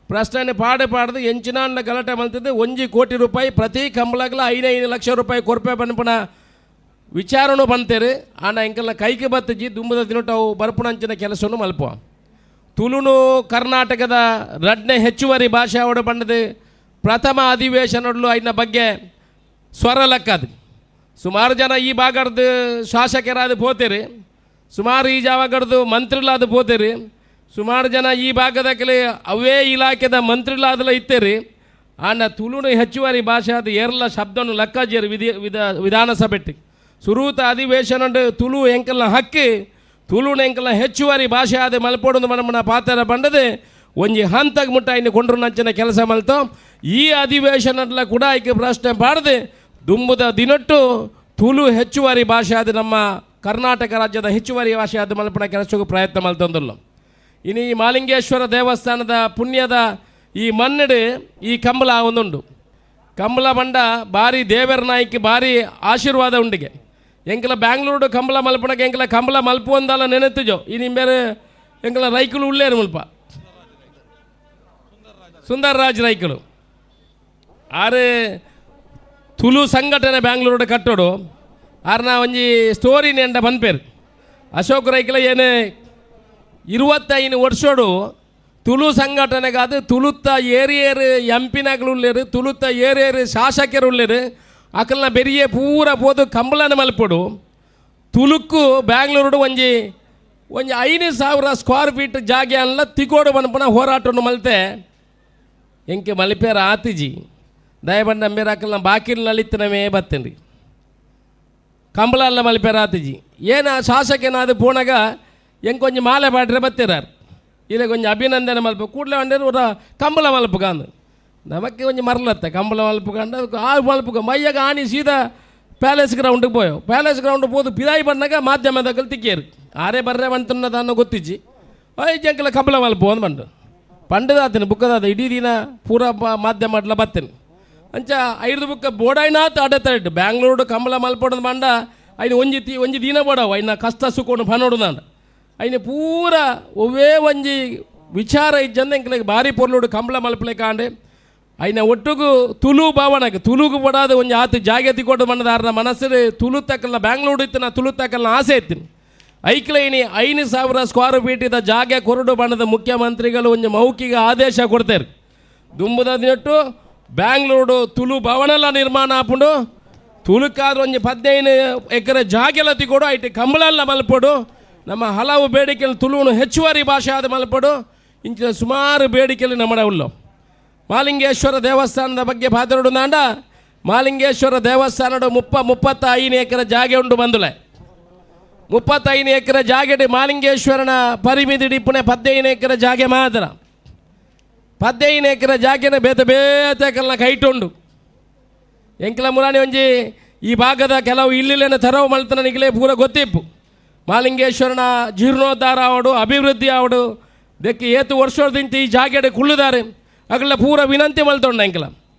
ಪ್ರಶ್ನೆ ಪಾಡು ಪಾಡ್ದು ಎಂಚಿನಾಂಡ ಗಲಾಟೆ ಮಲ್ತದ್ದು ಒಂಜಿ ಕೋಟಿ ರೂಪಾಯಿ ಪ್ರತಿ ಕಂಬಳಗ್ಲ 5 ಲಕ್ಷ ರೂಪಾಯಿ ಕೊರ್ಪೆ ಪನ್ಪುನ ವಿಚಾರನು ಬಂತೇರು. ಆಂಡ ಎಂಕಲ್ನ ಕೈಗೆ ಬತ್ತಜಿ. ದುಂಬದ ದಿನೊಟ್ಟು ಅವು ಬರ್ಪುನಂಚಿನ ಕೆಲಸವನ್ನು ಮಲ್ಪ. ತುಳುನು ಕರ್ನಾಟಕದ ರಡ್ನೆ ಹೆಚ್ಚುವರಿ ಭಾಷೆ ಅವಡು ಬಂದದು ಪ್ರಥಮ ಅಧಿವೇಶನಡ್ಲು ಐನ ಬಗ್ಗೆ ಸ್ವರ ಲಕ್ಕದು. ಸುಮಾರು ಜನ ಈ ಭಾಗದ ಶಾಸಕರಾದ ಪೋತೇರಿ, ಸುಮಾರು ಈ ಜಾಗಡ್ದು ಮಂತ್ರಿಗಳಾದ ಪೋತೇರಿ, ಸುಮಾರು ಜನ ಈ ಭಾಗದ ಕೆಲ ಅವೇ ಇಲಾಖೆದ ಮಂತ್ರಿಗಳಾದಲ ಇತ್ತೇರಿ. ಆಂಡ ತುಳುನು ಹೆಚ್ಚುವರಿ ಭಾಷೆ ಅದು ಏರ್ಲ ಶಬ್ದನು ಲಕ್ಕಾಜೇರು ವಿಧಿ ವಿಧ ವಿಧಾನಸಭೆಟ್ಟಿ ಸುರೂತ ಅಧಿವೇಶನ ತುಳು ಎಂಕಲ್ನ ಹಕ್ಕಿ ತುಳುನ ಎಂಕಲ್ನ ಹೆಚ್ಚುವರಿ ಭಾಷೆ ಆದ ಮಲ್ಪೊಡೊಂದು ಮನಮನ ಪಾತ್ರ ಬಂಡದೆ ಒಂಜಿ ಹಂತಗ್ ಮುಟ್ಟ ಇನ್ನು ಕೊಂಡ್ರು ನಂಚಿನ ಕೆಲಸ ಮಲ್ತೋ. ಈ ಅಧಿವೇಶನಲ್ಲ ಕೂಡ ಐಕೆ ಪ್ರಶ್ನೆ ಪಾಡದೆ ದುಂಬುದ ದಿನೊಟ್ಟು ತುಳು ಹೆಚ್ಚುವರಿ ಭಾಷೆ ಆದ ನಮ್ಮ ಕರ್ನಾಟಕ ರಾಜ್ಯದ ಹೆಚ್ಚುವರಿ ಭಾಷೆ ಆದ ಮಲ್ಪನ ಕೆಲಸಕ್ಕೂ ಪ್ರಯತ್ನ ಮಲ್ತೊಂದುಲ್ಲ. ಇನ್ನು ಈ ಮಾಲಿಂಗೇಶ್ವರ ದೇವಸ್ಥಾನದ ಪುಣ್ಯದ ಈ ಮಣ್ಣಡು ಈ ಕಂಬಳ ಒಂದುಂಡು. ಕಂಬಳ ಬಂಡ ಭಾರಿ ದೇವರ ನಾಯ್ಕ ಭಾರಿ ಆಶೀರ್ವಾದ ಉಂಡಿಗೆ. ಎಂಕಲ ಬ್ಯಾಂಗ್ಳೂರು ಕಂಬಳ ಮಲ್ಪಣಕ್ಕೆ ಎಂಕಲ ಕಂಬಳ ಮಲ್ಪು ಅಂದಲ್ಲ ನೆನೆತ್ತುಜೋ. ಈ ನಿಂಬೇರೆ ಎಂಕಲ ರೈಕುಲು ಉಳ್ಳೇರು ಮುಲ್ಪ ಸುಂದರ್ ರಾಜ್ ರೈಕುಲು ಆರು ತುಳು ಸಂಘಟನೆ ಬ್ಯಾಂಗ್ಳೂರು ಕಟ್ಟೋಡು. ಆರ್ನ ಒಂಜಿ ಸ್ಟೋರಿ ನೆಂಡ ಪನ್ಪೇರು. ಅಶೋಕ್ ರೈಕುಲ ಏನೇ 25 ವರ್ಷೋಡು ತುಳು ಸಂಘಟನೆಗಾದ ತುಳುತ್ತ ಏರಿಯೇರು ಎಂಪಿನಾಗ್ಲು ಉಳ್ಳೇರು, ತುಳುತ್ತ ಏರಿಯೇರು ಶಾಸಕರು ಉಳ್ಳೇರು. ಅಕಲ್ನ ಬೆರಿಯೇ ಪೂರ ಪೋದು ಕಂಬಳನ ಮಲ್ಪೊಡು. ತುಳುಕ್ಕು ಬ್ಯಾಂಗ್ಳೂರುಡು ಒಂಜಿ ಒಂಜಿ 5000 ಸ್ಕ್ವೇರ್ ಫೀಟ್ ಜಾಗೆ ಅಲ್ಲ ತಿಕೋಡು ಪನ್ಪುನ ಹೋರಾಟವನ್ನು ಮಲ್ತೆ. ಎಂಕೆ ಮಲಿಪೇರ ಆತಿಜಿ. ದಯಬಂಡ ಮೇರ ಅಕಲ್ನ ಬಾಕಿಲ್ ನಲಿತ್ತನವೇ ಬತ್ತೇನ್ರಿ. ಕಂಬಳ ಅಲ್ಲ ಮಲಿಪೇರ ಆತಿಜಿ. ಏನ ಶಾಸಕನಾದ ಪೋಣಗ ಎಂಕೊಂಜಿ ಒಂಜಿ ಮಾಲೆ ಪಾಡ್ರೆ ಬತ್ತೀರಾರ್. ಇದೇ ಕೊಂಚ ಅಭಿನಂದನೆ ಮಲ್ಪ ಕೂಡಲೇ ಅಂಡೇರು ஒரு ಕಂಬಳ ಮಲ್ಪುಗಾಂದು ನಮಕ್ಕೆ ಒಂಜಿ ಮರಲತ್ತೆ ಕಂಬಳ ಮಲ್ಪುಗಂಡ ಆ ಮಲ್ಪುಗ ಮೈಯಾಗ ಆಣಿ ಸೀದಾ ಪ್ಯಾಲೇಸ್ ಗ್ರೌಂಡಿಗೆ ಪೋಯೋ. ಪ್ಯಾಲೇಸ್ ಗ್ರೌಂಡ್ ಪೋದು ಪಿದಾಯಿ ಬಂದಾಗ ಮಾಧ್ಯಮದಾಗ ತಿಕ್ಕೇರು ಆರೇ ಬರ್ರೆ ಬಂತನ್ನದನ್ನು ಗೊತ್ತಿಜ್ಜಿ. ಐ ಜಂಕಲ ಕಂಬಳ ಮಲ್ಪು ಅಂದ್ ಬಂಡು ಪಂಡದಾತನ ಬುಕ್ಕದಾದ ಇಡೀ ದಿನ ಪೂರ ಮಾಧ್ಯಮ ಅಡ್ಲ ಬತ್ತೇನೆ. ಅಂಚ ಐದು ಬುಕ್ಕ ಬೋಡಾಯ್ನಾತ್ ಅಡೆತಡೆಟ್ ಬ್ಯಾಂಗ್ಳೂರು ಕಂಬಳ ಮಲ್ಪೊಡದು ಬಂಡ ಐನು ಒಂಜಿ ತಿ ಒಂಜಿ ದಿನ ಬೋಡವು ಐನ ಕಷ್ಟ ಸುಖವನ್ನು ಪನೋಡು ನಾನು ಐನ ಪೂರ ಒವ್ವೇ ಒಂಜಿ ವಿಚಾರ ಇಜ್ಜಂದ ಎಂಕ್ಲೆಗ್ ಭಾರಿ ಪೊರ್ಲುಡು ಕಂಬಳ ಮಲ್ಪಲೆ ಕಾಂಡೆ. ಐನ ಒಟ್ಟುಗು ತುಳು ಭಾವನಕ್ಕೆ ತುಳುಗು ಬಡಾದ ಒಂಜಿ ಆತು ಜಾಗೆ ತಿಕೊಡು ಬಂಡದಾರನ ಮನಸ್ಸು ತುಳು ತಕ್ಕಲ್ನ ಬ್ಯಾಂಗ್ಳೂರು ಇತ್ತಿನ ತುಳು ತಕ್ಕಲ್ನ ಆಸೆ ಇತ್ತಿನ ಐಕ್ಲೈನಿ 5000 ಸ್ಕ್ವೇರ್ ಫೀಟಿದ ಜಾಗೆ ಕೊರಡು ಬಣ್ಣದ ಮುಖ್ಯಮಂತ್ರಿಗಳು ಒಂಜಿ ಮೌಖಿಕ ಆದೇಶ ಕೊಡ್ತಾರೆ. ದುಂಬುದ ದಿನಟ್ಟು ಬ್ಯಾಂಗ್ಳೂರು ತುಳು ಭವನಲ ನಿರ್ಮಾಣ ಆಪುಂಡು. ತುಳುಕಾದ್ರೆ ಒಂಜಿ 15 ಎಕರೆ ಜಾಗೆಲ್ಲ ತಿಕೊಡು ಐಟಿ ಕಂಬಳೆಲ್ಲ ಮಲ್ಪೊಡು. ನಮ್ಮ ಹಲವು ಬೇಡಿಕೆಗಳು ತುಳುವನ್ನು ಹೆಚ್ಚುವರಿ ಭಾಷೆ ಆದ ಮಲ್ಪೊಡು. ಇಂಚಿನ ಸುಮಾರು ಬೇಡಿಕೆಗಳು ನಮ್ಮ ಉಳ್ಳು. ಮಾಲಿಂಗೇಶ್ವರ ದೇವಸ್ಥಾನದ ಬಗ್ಗೆ ಪಾತ್ರಡು ನಾಂಡ ಮಾಲಿಂಗೇಶ್ವರ ದೇವಸ್ಥಾನದ 35 ಎಕರೆ ಜಾಗೆ ಉಂಟು ಬಂದುಲೆ. 35 ಎಕರೆ ಜಾಗೆಡ್ ಮಾಲಿಂಗೇಶ್ವರನ ಪರಿಮಿತಿ ಡಿಪ್ಪುನೆ 15 ಎಕರೆ ಜಾಗೆ ಮಾತ್ರ. 15 ಎಕರೆ ಜಾಗೆನ ಬೇತೆ ಬೇತೆ ಕಲ್ನ ಕೈಟುಂಡು. ಎಂಕಲ ಮುರಾಣಿ ಒಂಜಿ ಈ ಭಾಗದ ಕೆಲವು ಇಲ್ಲಿಲೇನ ತೆರವು ಮಲ್ತನ ನಿಗಲೇ ಪೂರ ಗೊತ್ತಿಪ್ಪು. ಮಾಲಿಂಗೇಶ್ವರನ ಜೀರ್ಣೋದ್ಧಾರ ಆವಡು, ಅಭಿವೃದ್ಧಿ ಆವಡು, ದೆಕ್ಕೆ ಏತು ವರ್ಷದಿಂತ ಈ ಜಾಗೆಡೆ ಕುಳ್ಳುದಾರೆ. ಅಗಲ ಪೂರ ವಿನಂತಿ ಮಲ್ತೊಂಡ ಎಂಕಲ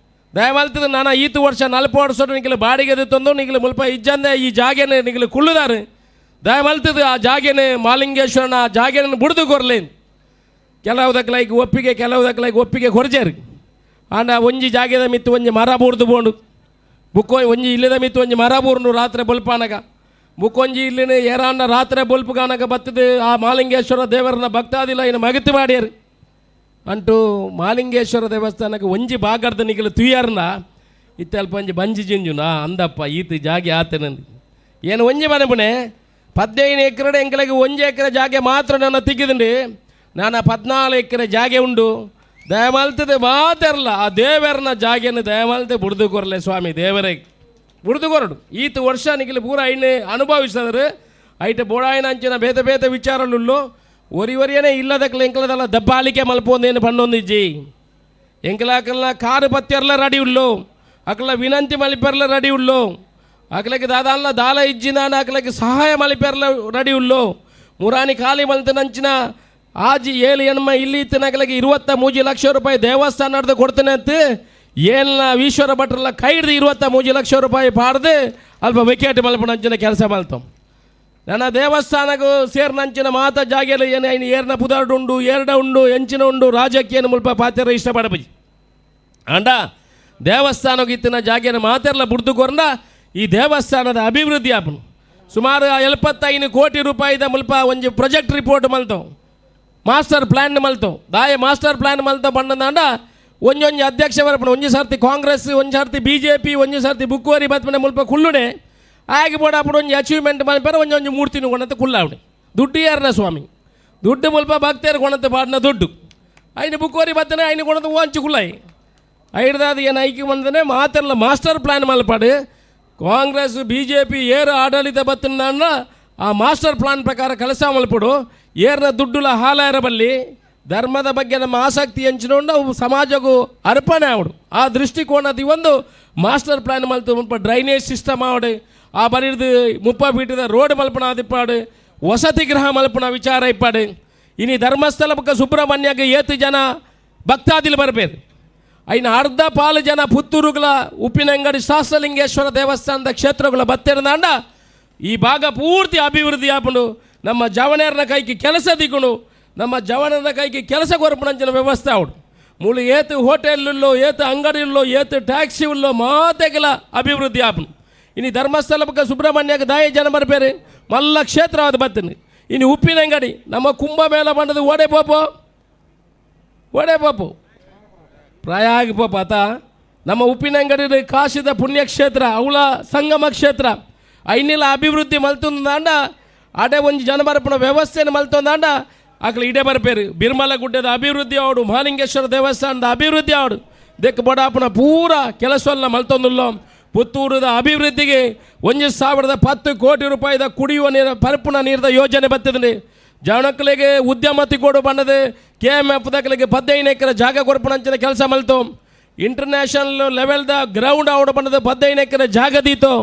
ದಯಮಲ್ತದ ನಾನು ಈತು ವರ್ಷ 40 ವರ್ಷ ನಿಗಲು ಬಾಡಿಗೆ ತಂದು ನಿಗಲು ಮುಲ್ಪ ಇಜ್ಜಂದೆ ಈ ಜಾಗೆನೆ ನಿಗಲು ಕುಳ್ಳುದಾರೆ. ದಯಮಲ್ತದ ಆ ಜಾಗೆನೆ ಮಾಲಿಂಗೇಶ್ವರನ ಜಾಗೆನ ಬುಡ್ದು ಕೊರ್ಲಿ. ಕೆಲವುದಕ್ಕಲೈಕ್ ಒಪ್ಪಿಗೆ, ಕೆಲವುದಕ್ಕಲೈಕ್ ಒಪ್ಪಿಗೆ ಕೊರ್ಜೇರು. ಆಂಡ ಒಂಜಿ ಜಾಗೆದ ಮಿತ್ತು ಒಂಜಿ ಮರ ಬೂರ್ದು ಬೋಂಡು ಬುಕ್ಕೊ ಒಂಜಿ ಇಲ್ಲದ ಮಿತ್ತು ಒಂಜಿ ಮರ ಬೂರ್ನು ರಾತ್ರಿ ಬೊಲ್ಪಾನಗ ಬುಕ್ಕೊಂಜಿ ಇಲ್ಲಿನ ಏರಾಂಡ ರಾತ್ರಿ ಬೊಲ್ಪುಗಾನಗ ಬತ್ತದು ಆ ಮಾಲಿಂಗೇಶ್ವರ ದೇವರನ್ನ ಭಕ್ತಾದಿಲ್ಲ ಇನ್ನು ಮಗತಿ ಮಾಡ್ಯಾರು. ಅಂಟು ಮಾಲಿಂಗೇಶ್ವರ ದೇವಸ್ಥಾನಕ್ಕೆ ಒಂಜಿ ಭಾಗರ್ದ ನಿಗಲು ತುಯ್ಯಾರನ ಇತ್ತಲ್ಪ ಒಂಜಿ ಬಂಜಿ ಜಿಂಜುನಾ ಅಂದಪ್ಪ ಈತ ಜಾಗೆ ಆತನಂದು ಏನು ಒಂಜಿ ಮನಪುಣೆ 15 ಎಕರೆ ಎಂಕಲಿಗೆ 1 ಎಕರೆ ಜಾಗೆ ಮಾತ್ರ ನನ್ನ ತಿಕ್ಕಿದಂಡಿ. ನಾನು 14 ಎಕರೆ ಜಾಗೆ ಉಂಡು. ದಯಮಲ್ತದೆ ಮಾತಿರಲ್ಲ ಆ ದೇವರನ ಜಾಗೆಯನ್ನು ದಯಮಲ್ತೆ ಬುಡ್ದು ಕೊರಲೆ ಸ್ವಾಮಿ ದೇವರೇ ಬುಡ್ದು ಕೊರಡು. ಈತ ವರ್ಷ ನಿಗಲು ಪೂರ ಐನೆ ಅನುಭವಿಸಿದ್ರೆ ಐಟ ಬೋಡಾಯಿನ ಅಂಚಿನ ಭೇದ ಭೇದ ವಿಚಾರಲುಲ್ಲು ಒರಿ ಒರಿಯನೇ ಇಲ್ಲದಕ್ಕಲ ಎಂಕಲದಲ್ಲ ದಬ್ಬಾಳಿಕೆ ಮಲ್ಪೊಂದೇನು ಪಣ್ಣೊಂದಿಜ್ಜಿ. ಎಂಕಲಾಕಲ್ನ ಕಾರು ಪತ್ತೆರ್ಲ ರೆಡಿ ಉಳ್ಳು, ಅಕಲ ವಿನಂತಿ ಮಲಿಪೆರ್ಲ ರೆಡಿ ಉಳ್ಳು, ಅಕಲಕ್ಕೆ ದಾದಾಲ್ನ ದಾಲ ಇಜ್ಜಿನಾನ ಅಕಲಕ್ಕೆ ಸಹಾಯ ಮಲಿಪೆರ್ಲ ರೆಡಿ ಉಳ್ಳು. ಮುರಾನಿ ಖಾಲಿ ಮಲ್ತನಂಚಿನ ಆಜಿ ಏಳು ಎಣ್ಮ ಇಲ್ಲಿ ಇತ್ತನಕಲಕ್ಕೆ 23 ಲಕ್ಷ ರೂಪಾಯಿ ದೇವಸ್ಥಾನ ನಡೆದು ಕೊಡ್ತೇನೆ ಅಂತ ಏನ ಈಶ್ವರ ಭಟ್ರಲ್ಲ ಕೈ ಹಿಡ್ದು 23 ಲಕ್ಷ ರೂಪಾಯಿ ಪಾಡ್ದು ಅಲ್ಪ ವಿಕೆಟ್ ಮಲ್ಪನಂಚಿನ ಕೆಲಸ ಮಲ್ತಾం. ನನ್ನ ದೇವಸ್ಥಾನಕ್ಕೂ ಸೇರ್ನಂಚಿನ ಮಾತ ಜಾಗೆಯಲ್ಲಿ ಏನು ಐನು ಏರ್ನ ಪುದಾರ್ಡು ಉಂಡು, ಏರ್ಡ ಉಂಡು, ಎಂಚಿನ ಉಂಡು, ರಾಜಕೀಯ ಮುಲ್ಪ ಪಾತೆರ ಇಷ್ಟಪಡಬಿ. ಅಂಡ ದೇವಸ್ಥಾನಕ್ಕೆ ಇತ್ತಿನ ಜಾಗೆನ ಮಾತೆರ್ಲ ಬುಡ್ದು ಕೊರಂಡ ಈ ದೇವಸ್ಥಾನದ ಅಭಿವೃದ್ಧಿ ಆಪನು. ಸುಮಾರು 75 ಕೋಟಿ ರೂಪಾಯಿದ ಮುಲ್ಪ ಒಂಜಿ ಪ್ರಾಜೆಕ್ಟ್ ರಿಪೋರ್ಟ್ ಮಲ್ತಾವ್, ಮಾಸ್ಟರ್ ಪ್ಲ್ಯಾನ್ ಮಲ್ತಾವ್. ದಾಯ ಮಾಸ್ಟರ್ ಪ್ಲ್ಯಾನ್ ಮಲ್ತಾವ್ ಬಂದಂಡ ಒಂಜೊಂಜಿ ಅಧ್ಯಕ್ಷ ಬರಪಣ ಒಂಜಿ ಸರ್ತಿ ಕಾಂಗ್ರೆಸ್, ಒಂಜಿ ಸರ್ತಿ B J P, ಒಂಜಿ ಸರ್ತಿ ಬುಕ್ಕೋರಿ ಬತ್ಮನೆ ಮುಲ್ಪ ಕುಳ್ಳುಡೆ ಆಗಿ ಬೋಡ ಅప్పుడు ಒಂಜಿ ಅಚೀವ್ಮೆಂಟ್ ಮಲ್ಪೆರ ಒಂಜೊಂಜಿ ಮೂರ್ತಿನ ಕೊಣತೆ ಕುಲ್ಲಾವಣೆ. ದುಡ್ಡು ಯಾರನ ಸ್ವಾಮಿ, ದುಡ್ಡು ಮುಲ್ಪ ಭಕ್ತರು ಕೊಣತೆ ಪಾಡಿನ ದುಡ್ಡು ಐನು ಬುಕ್ಕೋರಿ ಬತ್ತನೆ ಐನು ಕೊಣತೆ ಒಂಚು ಕುಲ್ಲಾಯಿ ಐಡ್ದಾದ ಏನು ಐಕ್ಯ ಬಂದನೆ ಮಾತೆಲ್ಲ ಮಾಸ್ಟರ್ ಪ್ಲ್ಯಾನ್ ಮಲ್ಪಾಡು. ಕಾಂಗ್ರೆಸ್ B J P ಏರು ಆಡಳಿತ ಬತ್ತನ ಆ ಮಾಸ್ಟರ್ ಪ್ಲಾನ್ ಪ್ರಕಾರ ಕೆಲಸ ಮಲ್ಪಡು. ಏರ್ನ ದುಡ್ಡುಲ ಹಾಲಾರಬಲ್ಲಿ ಧರ್ಮದ ಬಗ್ಗೆ ನಮ್ಮ ಆಸಕ್ತಿ ಎಂಚಿನೋಂಡು ಅವು ಸಮಾಜಕ್ಕೂ ಅರ್ಪಣೆ ಆವಡು. ಆ ದೃಷ್ಟಿಕೋನದ ಒಂದು ಮಾಸ್ಟರ್ ಪ್ಲಾನ್ ಮಲ್ತು ಮುಲ್ಪ ಡ್ರೈನೇಜ್ ಸಿಸ್ಟಮ್ ಆವಡು, ಆ ಬರಿದು ಮುಪ್ಪ ಬೀಟದ ರೋಡ್ ಮಲ್ಪಣ ಆದಿಪ್ಪಾಡು, ವಸತಿ ಗೃಹ ಮಲ್ಪಣ ವಿಚಾರ ಇಪ್ಪಾಡು. ಇನಿ ಧರ್ಮಸ್ಥಳ ಬೊಕ್ಕ ಸುಬ್ರಹ್ಮಣ್ಯಕ್ಕೆ ಏತು ಜನ ಭಕ್ತಾದಿಲು ಬರಬೇಕು. ಐನ ಅರ್ಧ ಪಾಲು ಜನ ಪುತ್ತೂರುಗಳ ಉಪ್ಪಿನಂಗಡಿ ಶಾಸ್ತ್ರಲಿಂಗೇಶ್ವರ ದೇವಸ್ಥಾನದ ಕ್ಷೇತ್ರಗಳ ಬತ್ತಿರದಾಂಡ ಈ ಭಾಗ ಪೂರ್ತಿ ಅಭಿವೃದ್ಧಿ ಆಪುಂಡು. ನಮ್ಮ ಜವಣೇರನ ಕೈಗೆ ಕೆಲಸ ದಿಕ್ಕೊಂಡು ನಮ್ಮ ಜವಣರ ಕೈಗೆ ಕೆಲಸ ಕೊರಪುನಂಚಿನ ವ್ಯವಸ್ಥೆ ಆವಡು. ಮೂಲು ಏತು ಹೋಟೆಲ್ಲುಲ್ಲೋ, ಏತು ಅಂಗಡಿಯುಳ್ಳೋ, ಏತು ಟ್ಯಾಕ್ಸಿ ಉಳ್ಳೋ ಮಾತೆಗೆಲ ಅಭಿವೃದ್ಧಿ ಆಪುಂಡು. ಇನ್ನು ಧರ್ಮಸ್ಥಳ ಬೊಕ್ಕ ಸುಬ್ರಹ್ಮಣ್ಯಕ್ಕೆ ದಾಯ ಜನ ಬರ್ಬೇರೆ ಮಲ್ಲ ಕ್ಷೇತ್ರವಾದ ಬತ್ತನೆ. ಇನ್ನು ಉಪ್ಪಿನಂಗಡಿ ನಮ್ಮ ಕುಂಭಮೇಳ ಬಂದದ್ದು ಓಡೆ ಪೋಪೋ ಓಡೆ ಪೋಪು ಪ್ರಯಾಗ ಪೋಪ ಆತ. ನಮ್ಮ ಉಪ್ಪಿನಂಗಡಿ ಕಾಶಿದ ಪುಣ್ಯಕ್ಷೇತ್ರ, ಅವಳ ಸಂಗಮ ಕ್ಷೇತ್ರ ಐನಿಲ ಅಭಿವೃದ್ಧಿ ಮಲ್ತೊಂದಾಂಡ ಅಡೆ ಒಂಜಿ ಜನ ಬರಪುನ ವ್ಯವಸ್ಥೆಯನ್ನು ಮಲ್ತೊಂದಾಂಡ ಅಕ್ಲು ಇಡೆ ಬರ್ಪೇರು. ಬಿರ್ಮಲ ಗುಡ್ಡದ ಅಭಿವೃದ್ಧಿ ಆವಡು, ಮಹಾಲಿಂಗೇಶ್ವರ ದೇವಸ್ಥಾನದ ಅಭಿವೃದ್ಧಿ ಆವಡು, ದೆಕ್ ಬಡಾಪುನ ಪೂರ ಕೆಲಸವನ್ನ ಮಲ್ತೊಂದುಲ್ಲೋ. ಪುತ್ತೂರದ ಅಭಿವೃದ್ಧಿಗೆ 1010 ಕೋಟಿ ರೂಪಾಯಿದ ಕುಡಿಯುವ ನೀರ ಪರಪುನ ನೀರದ ಯೋಜನೆ ಬರ್ತದೆ. ಜನಕ್ಕಲಿಗೆ ಉದ್ಯಮ ತಿಕ್ಕೋಡು ಬಂದದೆ K M F ದಕ್ಕಲಿಗೆ 15 ಎಕರೆ ಜಾಗ ಕೊರಪುನಂಚಿನ ಕೆಲಸ ಮಲ್ತು. ಇಂಟರ್ನ್ಯಾಷನಲ್ ಲೆವೆಲ್ದ ಗ್ರೌಂಡ್ ಆವಡು ಬಂದದೆ 15 ಎಕರೆ ಜಾಗ ದೀತು.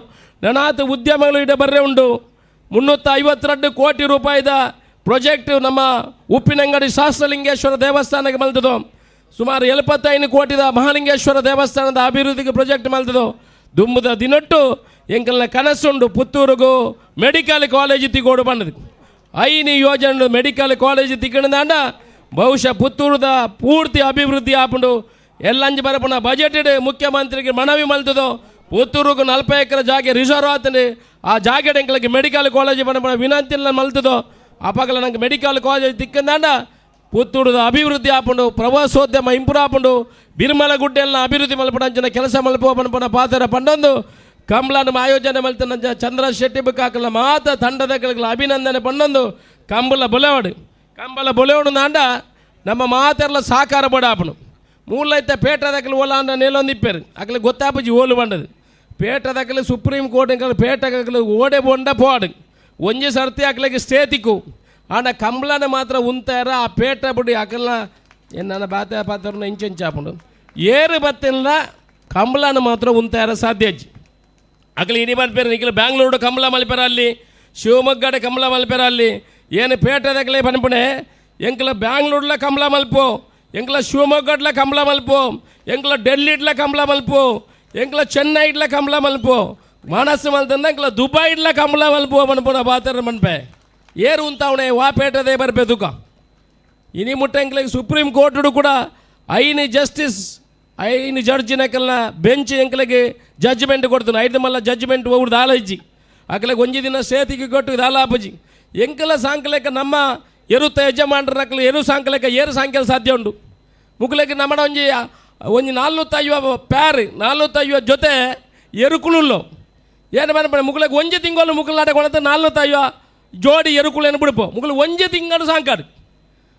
ನನಾತ್ ಉದ್ಯಮಗಳು ಇಡ ಬರ್ರೆ ಉಂಡು. 352 ಕೋಟಿ ರೂಪಾಯಿದ ಪ್ರಾಜೆಕ್ಟ್ ನಮ್ಮ ಉಪ್ಪಿನಂಗಡಿ ಶಾಸ್ತ್ರಲಿಂಗೇಶ್ವರ ದೇವಸ್ಥಾನಕ್ಕೆ ಮಲ್ತದು. ಸುಮಾರು 75 ಕೋಟಿದ ಮಹಾಲಿಂಗೇಶ್ವರ ದೇವಸ್ಥಾನದ ಅಭಿವೃದ್ಧಿಗೆ ಪ್ರಾಜೆಕ್ಟ್ ಮಲ್ತದು. ದುಂಬುದ ದಿನಟ್ಟು ಎಂಕಲ್ನ ಕನಸುಂಡು ಪುತ್ತೂರುಗು ಮೆಡಿಕಲ್ ಕಾಲೇಜ್ ತಿಗೋಡು ಬಂದದು. ಐನಿ ಯೋಜನೆ ಮೆಡಿಕಲ್ ಕಾಲೇಜ್ ತಿಕ್ಕಣದಾಂಡ ಬಹುಶಃ ಪುತ್ತೂರುದ ಪೂರ್ತಿ ಅಭಿವೃದ್ಧಿ ಆಪುಂಡು. ಎಲ್ಲಂಜಿ ಬರಪುನ ಬಜೆಟ್ ಮುಖ್ಯಮಂತ್ರಿಗೆ ಮನವಿ ಮಲ್ತದು. ಪುತ್ತೂರುಗು 40 ಎಕರೆ ಜಾಗೆ ರಿಸರ್ವ್ ಆತಂಡು. ಆ ಜಾಗೆ ಎಂಕಲಿಗೆ ಮೆಡಿಕಲ್ ಕಾಲೇಜ್ ಬರಪುನ ವಿನಂತಿಲ್ಲ ಮಲ್ತದು. ಅಪಗಲ ನಂಗೆ ಮೆಡಿಕಲ್ ಕಾಲೇಜ್ ತಿಕ್ಕಂದಾಂಡ ಪುತ್ತೂರುದ ಅಭಿವೃದ್ಧಿ ಆಪುಂಡು, ಪ್ರವಾಸೋದ್ಯಮ ಇಂಪ್ರೂವ್ ಆಪುಂಡು, ಬಿರ್ಮಲ ಗುಡ್ಡೆಲ್ಲ ಅಭಿವೃದ್ಧಿ ಮಲ್ಪಡಂಚಿನ ಕೆಲಸ ಮಲ್ಪ ಪನ್ಪುನ ಪಾತ್ರ ಪಂಡೊಂದು ಕಂಬಳನ ಆಯೋಜನೆ ಮಲ್ತನ ಚಂದ್ರ ಶೆಟ್ಟಿ ಬುಕ್ಕಾಕಲ ಮಾತ ತಂಡದ ಅಭಿನಂದನೆ ಪಂಡೊಂದು ಕಂಬಳ ಬೊಲೆವಡು ಕಂಬಳ ಬೊಲೆವಡು ನಾಂಡ ನಮ್ಮ ಮಾತೆಲ್ಲ ಸಾಕಾರ ಬಡಾಪನು. ಮೂಲೈತೆ ಪೇಟದಕ್ಕಲು ಓಲ ಅಂಡ ನೇಲೊಂದು ಇಪ್ಪೇರು ಅಕಲೆ ಗೊತ್ತಾಪಜಿ ಓಲು ಬಂಡದು. ಪೇಟದಕ್ಕಲು ಸುಪ್ರೀಂ ಕೋರ್ಟ್ ಪೇಟಕಲು ಓಡೆ ಬೊಂಡ ಪೋಡು ಒಂಜಿ ಸರ್ತಿ ಅಕ್ಲೆಗೆ ಸ್ಟೇ ತಿಕ್ಕು. ಆಂಡ ಕಂಬಳನ ಮಾತ್ರ ಉಂತಾರ ಆ ಪೇಟ ಬಿಡಿ ಅಕಲ್ನ ನನ್ನ ಬಾತೆ ಪಾತ್ರನ ಇಂಚೆಂಚಾಪುಂಡು ಏರು ಬತ್ತಿಲ್ಲ. ಕಂಬಳನ ಮಾತ್ರ ಉಂತಾರ ಸಾಧ್ಯ ಅಜ್ಜಿ. ಅಗಲಿ ಇನಿ ಪನ್ಪೇರು ನಿಖಿಲ ಬ್ಯಾಂಗ್ಳೂರು ಕಂಬಳ ಮಲ್ಪೆರ ಅಲ್ಲಿ, ಶಿವಮೊಗ್ಗಡ ಕಂಬಳ ಮಲ್ಪೆರ ಅಲ್ಲಿ, ಏನು ಪೇಟೆದಾಗಲೇ ಪನ್ಪುಣೆ ಎಂಕಲ ಬ್ಯಾಂಗ್ಳೂರ್ಲ ಕಂಬಳ ಮಲ್ಪು, ಎಂಕಲ ಶಿವಮೊಗ್ಗಡ್ಲ ಕಂಬಳ ಮಲ್ಪು, ಎಂಕಲ ಡೆಲ್ಲಿಡ್ಲ ಕಂಬಳ ಮಲ್ಪು, ಎಂಕಲ ಚೆನ್ನೈಡ್ಲ ಕಂಬಳ ಮಲ್ಪು, ಮನಸ್ಸು ಮಲ್ತಂದ ಎಂಕಲ ದುಬೈಡ್ಲ ಕಂಬಳ ಮಲ್ಪು ಪನ್ಪುನ ಪಾತ್ರ ಮನ್ಪೆ ಏರು ಉಂತಾವಣೆ ವಾ ಪೇಟೆದೇ ಬರ್ಪೆ ದುಃಖ. ಇನಿ ಮುಟ್ಟ ಎಂಕ್ಲೆಗ್ ಸುಪ್ರೀಂ ಕೋರ್ಟು ಕೂಡ ಐನು ಜಸ್ಟಿಸ್ ಐನು ಜಡ್ಜಿನಕಲ್ನ ಬೆಂಚ್ ಎಂಕ್ಲೆಗ್ ಜಡ್ಜ್ಮೆಂಟ್ ಕೊಡ್ತಾನೆ. ಐದು ಮಲ್ಲ ಜಡ್ಜ್ಮೆಂಟ್ ಒವ್ರು ದಾಲ ಇಜ್ಜಿ ಅಕ್ಲೆಗ್ ಒಂಜಿ ದಿನ ಸೇತಿಗೆ ಕೊಟ್ಟು ದಾಲ ಆಪುಜಿ. ಎಂಕಲ ಸಾಂಕ್ಲೆಕ ನಮ್ಮ ಎರುತ್ತ ಯಜಮಾನ್ರನಕಲು ಎರು ಸಾಂಕ್ಲೆಕ ಏರು ಸಾಂಕ್ಯಲ ಸಾಧ್ಯ ಉಂಡು. ಮುಕ್ಲೆಗ್ ನಮ್ಮಡ ಒಂಜಿ ಒಂಜಿ 450 ಪ್ಯಾರ್ 450 ಜೊತೆ ಎರುಕುಳುಲ್ಲೋ ಏನು ಪನ್ಪುಣ ಮುಕ್ಲೆಗ್ ಒಂಜಿ ತಿಂಗಳು ಮುಕ್ಕಲಾಟ ಕೊಡತ್ತೆ 450 ಜೋಡಿ ಎರುಕುಳೇನು ಬಿಡ್ಪೋ ಮುಕ್ಲು ಒಂಜಿ ತಿಂಗಳು ಸಾಂಕಾಡು.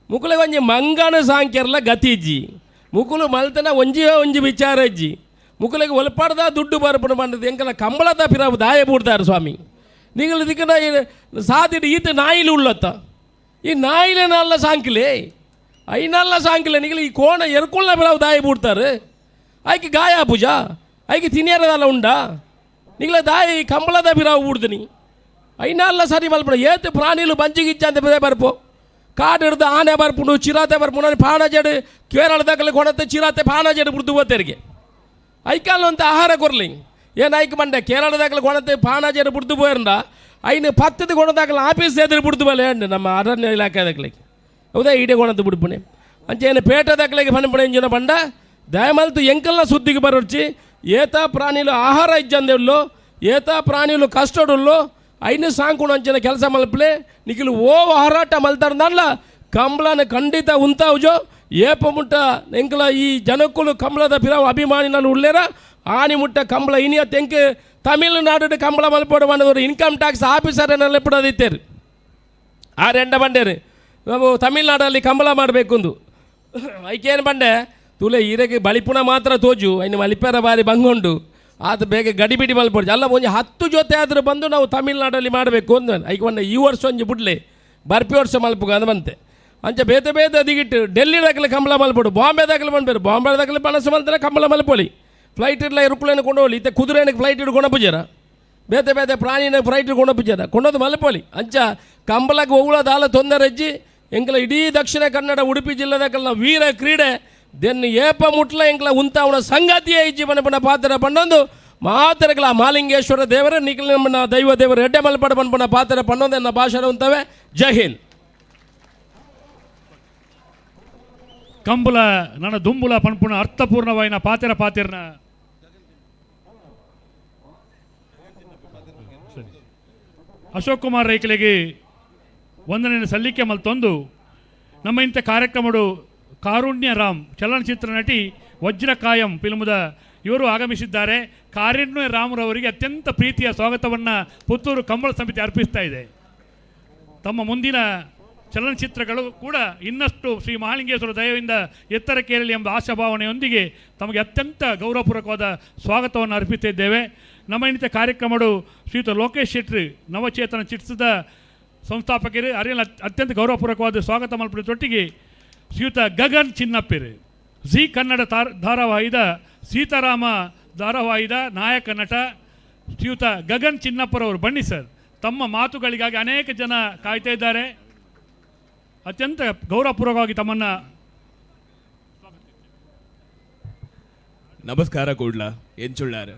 ಮುಕುಲೆ ಒಂಜಿ ಮಂಗನ ಸಾಂಕ್ಯರ್ಲ ಗತಿ ಇಜ್ಜಿ. ಮುಕುಲು ಮಲ್ತನ ಒಂಜಿಯೋ ಒಂಜಿ ವಿಚಾರ ಇಜ್ಜಿ. ಮುಕುಲೆಗ್ ಒಲ್ಪಾಡ್ದ ದುಡ್ಡು ಬರ್ಪುನ ಪಂಡದು ಎಂಕಲ ಕಂಬಳದ ಪಿರಾವು ದಾಯ ಬೂಡ್ತಾರೆ ಸ್ವಾಮಿ. ನೀವು ಇದಕ್ಕೆ ಸಾದಿಡು ಈತ ನಾಯಿಲು ಉಳ್ಳತ್ತ ಈ ನಾಯಿಲೆ ನಲ್ಲ ಸಾಂಕಿಲೆ ಐನಲ್ಲ ಸಾಂಕಿಲೆ ನಿಗಲು ಈ ಕೋಣ ಎರ್ಕುಳ್ನ ಪಿರಾವು ದಾಯ ಬೂಡ್ತಾರೆ. ಐಕೆ ಗಾಯ ಪೂಜಾ ಐಕೆ ತಿನಿಯರದಲ್ಲ ಉಂಡಾ ನಿಗಲ ದಾಯ ಈ ಕಂಬಳದ ಪಿರಾವು ಬೂಡ್ತೀನಿ ಐನಲ್ಲ ಸರಿ ಮಲ್ಪಡ ಏತು ಪ್ರಾಣಿಲು ಬಂಜಿಗಿಚ್ಚ ಅಂತ ಬರ್ಪೋ. ಕಾಡು ಹಿಡ್ದು ಆನೆ ಬರ್ಪುಂಡು ಚಿರಾತೆ ಬರ್ಪುಂಡು ಪಾಣಜಡು ಕೇರಳದಾಗಲಿ ಕೊಡತ್ತೆ ಚಿರಾತೆ ಪಾಣಜಡು ಬಿಡ್ದು ಹೋಗ್ತೇರಿಗೆ ಐಕಾಲ್ ಅಂತ ಆಹಾರ ಕೊರ್ಲಿ ಏನು ಐಕ್ ಬಂಡೆ ಕೇರಳದಾಗಲಿ ಕೊಡತ್ತೆ ಪಾಣಜಡು ಬಿಡ್ದು ಪೋಯರಂಡ ಐನು ಪತ್ತದ ಕೊಡದಾಗಲಿ ಆಫೀಸ್ ಎದುರು ಬಿಡ್ದು ಬಲೆ ಅಂಡು ನಮ್ಮ ಅರಣ್ಯ ಇಲಾಖೆದಾಗಲಿ ಹೌದಾ ಈಡೆ ಕೊಣத்து ಬಿಡ್ಪುಣೆ ಅಂಚೇನು ಪೇಟೆದಾಗಲಿಗೆ ಪನ್ಪುಣೆ ಇಂಜಿನ ಬಂಡ ದಯಮಲ್ತು ಎಂಕಲ್ನ ಸುದ್ದಿಗೆ ಬರೋರ್ಚಿ ಏತಾ ಪ್ರಾಣಿಲು ಆಹಾರ ಇಜ್ಜಂದೆಲ್ಲೋ ಏತಾ ಪ್ರಾಣಿಲು ಕಷ್ಟಡುಲ್ಲೋ ಐನು ಸಾಂಕುಣ ಅಂಚಿನ ಕೆಲಸ ಮಲ್ಪಲೆ ನಿಖಿಲ್ ಓ ಹೋರಾಟ ಮಲ್ತಾರ್ದಲ್ಲ ಕಂಬಳನ ಖಂಡಿತ ಉಂತಾವುಜೋ ಏಪ ಮುಟ್ಟ ಎಂಕಲ ಈ ಜನಕ್ಕುಲು ಕಂಬಳದ ಪಿರವು ಅಭಿಮಾನಿನಲು ಉಳ್ಳೇರ ಆನಿ ಮುಟ್ಟ ಕಂಬಳ ಇನಿಯ ತೆಂಕ್ ತಮಿಳುನಾಡು ಕಂಬಳ ಮಲ್ಪೋಡು ಬಂದವರು ಇನ್ಕಮ್ ಟ್ಯಾಕ್ಸ್ ಆಫೀಸರ್ ಎಪ್ಪಡದಿತ್ತೇರು ಆ ರೆಂಡ ಬಂಡೇರು ನಾವು ತಮಿಳ್ನಾಡಲ್ಲಿ ಕಂಬಳ ಮಾಡಬೇಕು ಐಕೇನು ಬಂಡೆ ತುಲೆ ಈರೆಗೆ ಬಳಿಪುಣ ಮಾತ್ರ ತೋಜು ಐನು ಮಲಿಪೇರ ಬಾರಿ ಬಂಗುಂಡು ಅದು ಬೇಗ ಗಡಿಬಿಡಿ ಮಲ್ಪೊಡ್ಚಿ ಅಲ್ಲ ಒಂಜಿ 10 ಜೊತೆ ಆದರೂ ಬಂದು ನಾವು ತಮಿಳ್ನಾಡಲ್ಲಿ ಮಾಡಬೇಕು ಅಂದ ಐಕ್ ಬಂಡೆ ಈ ವರ್ಷ ಒಂಜಿ ಬುಡ್ಲೆ ಬರ್ಪಿ ವರ್ಷ ಮಲ್ಪುಗ ಅಂದ ಬಂತೆ ಅಂಚೆ ಬೇತೆ ಬೇತೆ ಅದಿಗಿಟ್ಟು ಡೆಲ್ಲಿ ದಾಖಲೆ ಕಂಬಳ ಮಲ್ಪೊಡು ಬಾಂಬೆ ದಾಖಲೆ ಬಂದ್ಬೇರು ಬಾಂಬೆ ದಾಖಲೆ ಪಣಸು ಮಲ್ತಾರೆ ಕಂಬಳ ಮಲ್ಪೊಳಿ ಫ್ಲೈಟ್ ಇಡ್ಲ ಎರುಕುಲೇನು ಕೊಂಡೋಲಿ ಇತ್ತೆ ಕುದುರೆನಿಗೆ ಫ್ಲೈಟ್ ಇಡು ಕೊಂಡಪುಜಾರ ಬೇತೆ ಬೇತೆ ಪ್ರಾಣಿನ ಫ್ಲೈಟ್ ಕೊಂಡಪುಜಾರ ಕೊಂಡೋದು ಮಲ್ಪೊಳಿ ಅಂಚ ಕಂಬಳಕ್ಕೆ ಒವ್ಳ ದಾಲ ತೊಂದರೆ ಅಜ್ಜಿ ಎಂಕಲ ಇಡೀ ದಕ್ಷಿಣ ಕನ್ನಡ ಉಡುಪಿ ಜಿಲ್ಲೆದಾಕಲ್ನ ವೀರ ಕ್ರೀಡೆ ದೆನ್ ಏಪ ಮುಟ್ಲ ಎಂಕಲ ಉಂತಾವಣ ಸಂಗಾತಿಯೇ ಇಜ್ಜಿ ಪನಪನ ಪಾತ್ರ ಪಂಡೊಂದು ಮಾತ್ರಗಳ ಮಾಲಿಂಗೇಶ್ವರ ದೇವರ ನಿಖಿಲ ನಮ್ಮ ದೈವ ದೇವರ ಎಡ್ಡೆ ಮಲ್ಪಡ ಪನ್ಪನ ಪಾತ್ರ ಪಂಡೊಂದು ಎನ್ನ ಭಾಷಣ ಉಂತವೆ. ಜೈ ಹಿಂದ್. ಕಂಬುಲ ನನ್ನ ದುಂಬುಲ ಪನ್ಪುಣ ಅರ್ಥಪೂರ್ಣವಾಯಿನ ಪಾತ್ರ ಪಾತಿರ್ನ ಅಶೋಕ್ ಕುಮಾರ್ ರೈಕಲಿಗೆ ವಂದನೆಯನ್ನು ಸಲ್ಲಿಕೆ ಮಲ್ತೊಂದು ನಮ್ಮ ಇಂಥ ಕಾರ್ಯಕ್ರಮಡು ಕಾರುಣ್ಯ ರಾಮ್ ಚಲನಚಿತ್ರ ನಟಿ ವಜ್ರಕಾಯಂ ಫಿಲ್ಮದ ಇವರು ಆಗಮಿಸಿದ್ದಾರೆ. ಕಾರುಣ್ಯ ರಾಮ್ರವರಿಗೆ ಅತ್ಯಂತ ಪ್ರೀತಿಯ ಸ್ವಾಗತವನ್ನು ಪುತ್ತೂರು ಕಂಬಳ ಸಮಿತಿ ಅರ್ಪಿಸ್ತಾ ಇದೆ. ತಮ್ಮ ಮುಂದಿನ ಚಲನಚಿತ್ರಗಳು ಕೂಡ ಇನ್ನಷ್ಟು ಶ್ರೀ ಮಹಾಲಿಂಗೇಶ್ವರ ದಯವಿಂದ ಎತ್ತರಕ್ಕೇರಲಿ ಎಂಬ ಆಶಾಭಾವನೆಯೊಂದಿಗೆ ತಮಗೆ ಅತ್ಯಂತ ಗೌರವಪೂರ್ವಕವಾದ ಸ್ವಾಗತವನ್ನು ಅರ್ಪಿಸುತ್ತಿದ್ದೇವೆ. ನಮ್ಮ ಇನ್ನಿತ ಕಾರ್ಯಕ್ರಮಡು ಶ್ರೀಯುತ ಲೋಕೇಶ್ ಶೆಟ್ಟಿ ನವಚೇತನ ಚಿಟ್ಸದ ಸಂಸ್ಥಾಪಕರು ಅರಿಯಲ್ ಅತ್ಯಂತ ಗೌರವಪೂರ್ವಕವಾದ ಸ್ವಾಗತ ಮಲ್ಪುವ ಶ್ರೀಯುತ ಗಗನ್ ಚಿನ್ನಪ್ಪಿರು ಜೀ ಕನ್ನಡ ಧಾರಾವಾಹಿದ ಸೀತಾರಾಮ ಧಾರಾವಾಹಿದ ನಾಯಕ ನಟ ಶ್ರೀಯುತ ಗಗನ್ ಚಿನ್ನಪ್ಪರವರು ಬನ್ನಿ ಸರ್. ತಮ್ಮ ಮಾತುಗಳಿಗಾಗಿ ಅನೇಕ ಜನ ಕಾಯ್ತಾ ಇದ್ದಾರೆ. ಅತ್ಯಂತ ಗೌರವಪೂರ್ವಕವಾಗಿ ತಮ್ಮನ್ನು ನಮಸ್ಕಾರ ಕೂಡ್ಲ ಎಂಚುಳ್ಳಾರು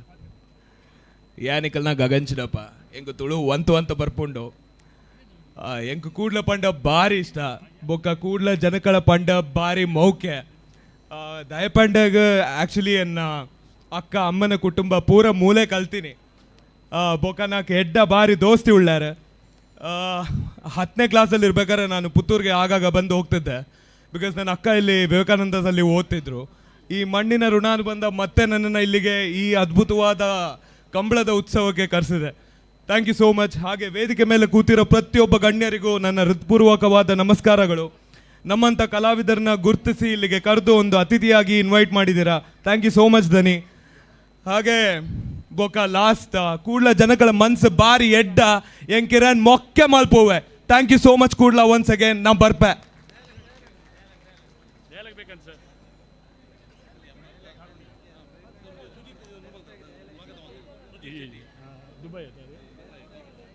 ಯಾನಿಕಲ್ನ ಗಗನ್ ಚಿನ್ನಪ್ಪ ಎಂಕು ತುಳು ಒಂತು ಅಂತ ಬರ್ಪುಂಡು. ಎಂಕು ಕೂಡ್ಲ ಪಂಡ ಭಾರಿ ಇಷ್ಟ ಬೊಕ್ಕ ಕೂಡ್ಲ ಜನಕಳ ಪಂಡ ಭಾರಿ ಮೌಕೆ ದಯಪಂಡಗ ಆ್ಯಕ್ಚುಲಿ ಎನ್ನ ಅಕ್ಕ ಅಮ್ಮನ ಕುಟುಂಬ ಪೂರ ಮೂಲೆ ಕಲ್ತೀನಿ. ಬೊಕ್ಕ ನಾಕ್ ಎಡ್ಡ ಭಾರಿ ದೋಸ್ತಿ ಉಳ್ಳಾರೆ. 10ನೇ ಕ್ಲಾಸಲ್ಲಿ ಇರ್ಬೇಕಾದ್ರೆ ನಾನು ಪುತ್ತೂರಿಗೆ ಆಗಾಗ ಬಂದು ಹೋಗ್ತಿದ್ದೆ. Because ನನ್ನ ಅಕ್ಕ ಇಲ್ಲಿ ವಿವೇಕಾನಂದದಲ್ಲಿ ಓದ್ತಿದ್ರು. ಈ ಮಣ್ಣಿನ ಋಣಾನುಬಂಧ ಮತ್ತೆ ನನ್ನನ್ನು ಇಲ್ಲಿಗೆ ಈ ಅದ್ಭುತವಾದ ಕಂಬಳದ ಉತ್ಸವಕ್ಕೆ ಕರೆಸಿದೆ. Thank you so much. ಹಾಗೆ ವೇದಿಕೆ ಮೇಲೆ ಕೂತಿರೋ ಪ್ರತಿಯೊಬ್ಬ ಗಣ್ಯರಿಗೂ ನನ್ನ ಹೃತ್ಪೂರ್ವಕವಾದ ನಮಸ್ಕಾರಗಳು. ನಮ್ಮಂಥ ಕಲಾವಿದರನ್ನ ಗುರುತಿಸಿ ಇಲ್ಲಿಗೆ ಕರೆದು ಒಂದು ಅತಿಥಿಯಾಗಿ ಇನ್ವೈಟ್ ಮಾಡಿದ್ದೀರಾ. Thank you so much ದನಿ. ಹಾಗೆ ಬೊಕ ಲಾಸ್ಟ್ ಕೂಡ್ಲ ಜನಗಳ ಮನ್ಸು ಬಾರಿ ಎಡ್ಡ ಎಂಕಿರನ್ ಮೊಕ್ಕೆ ಮಲ್ಪೋವೆ. Thank you so much Kudla once again. ನಾ ಬರ್ಪೆ.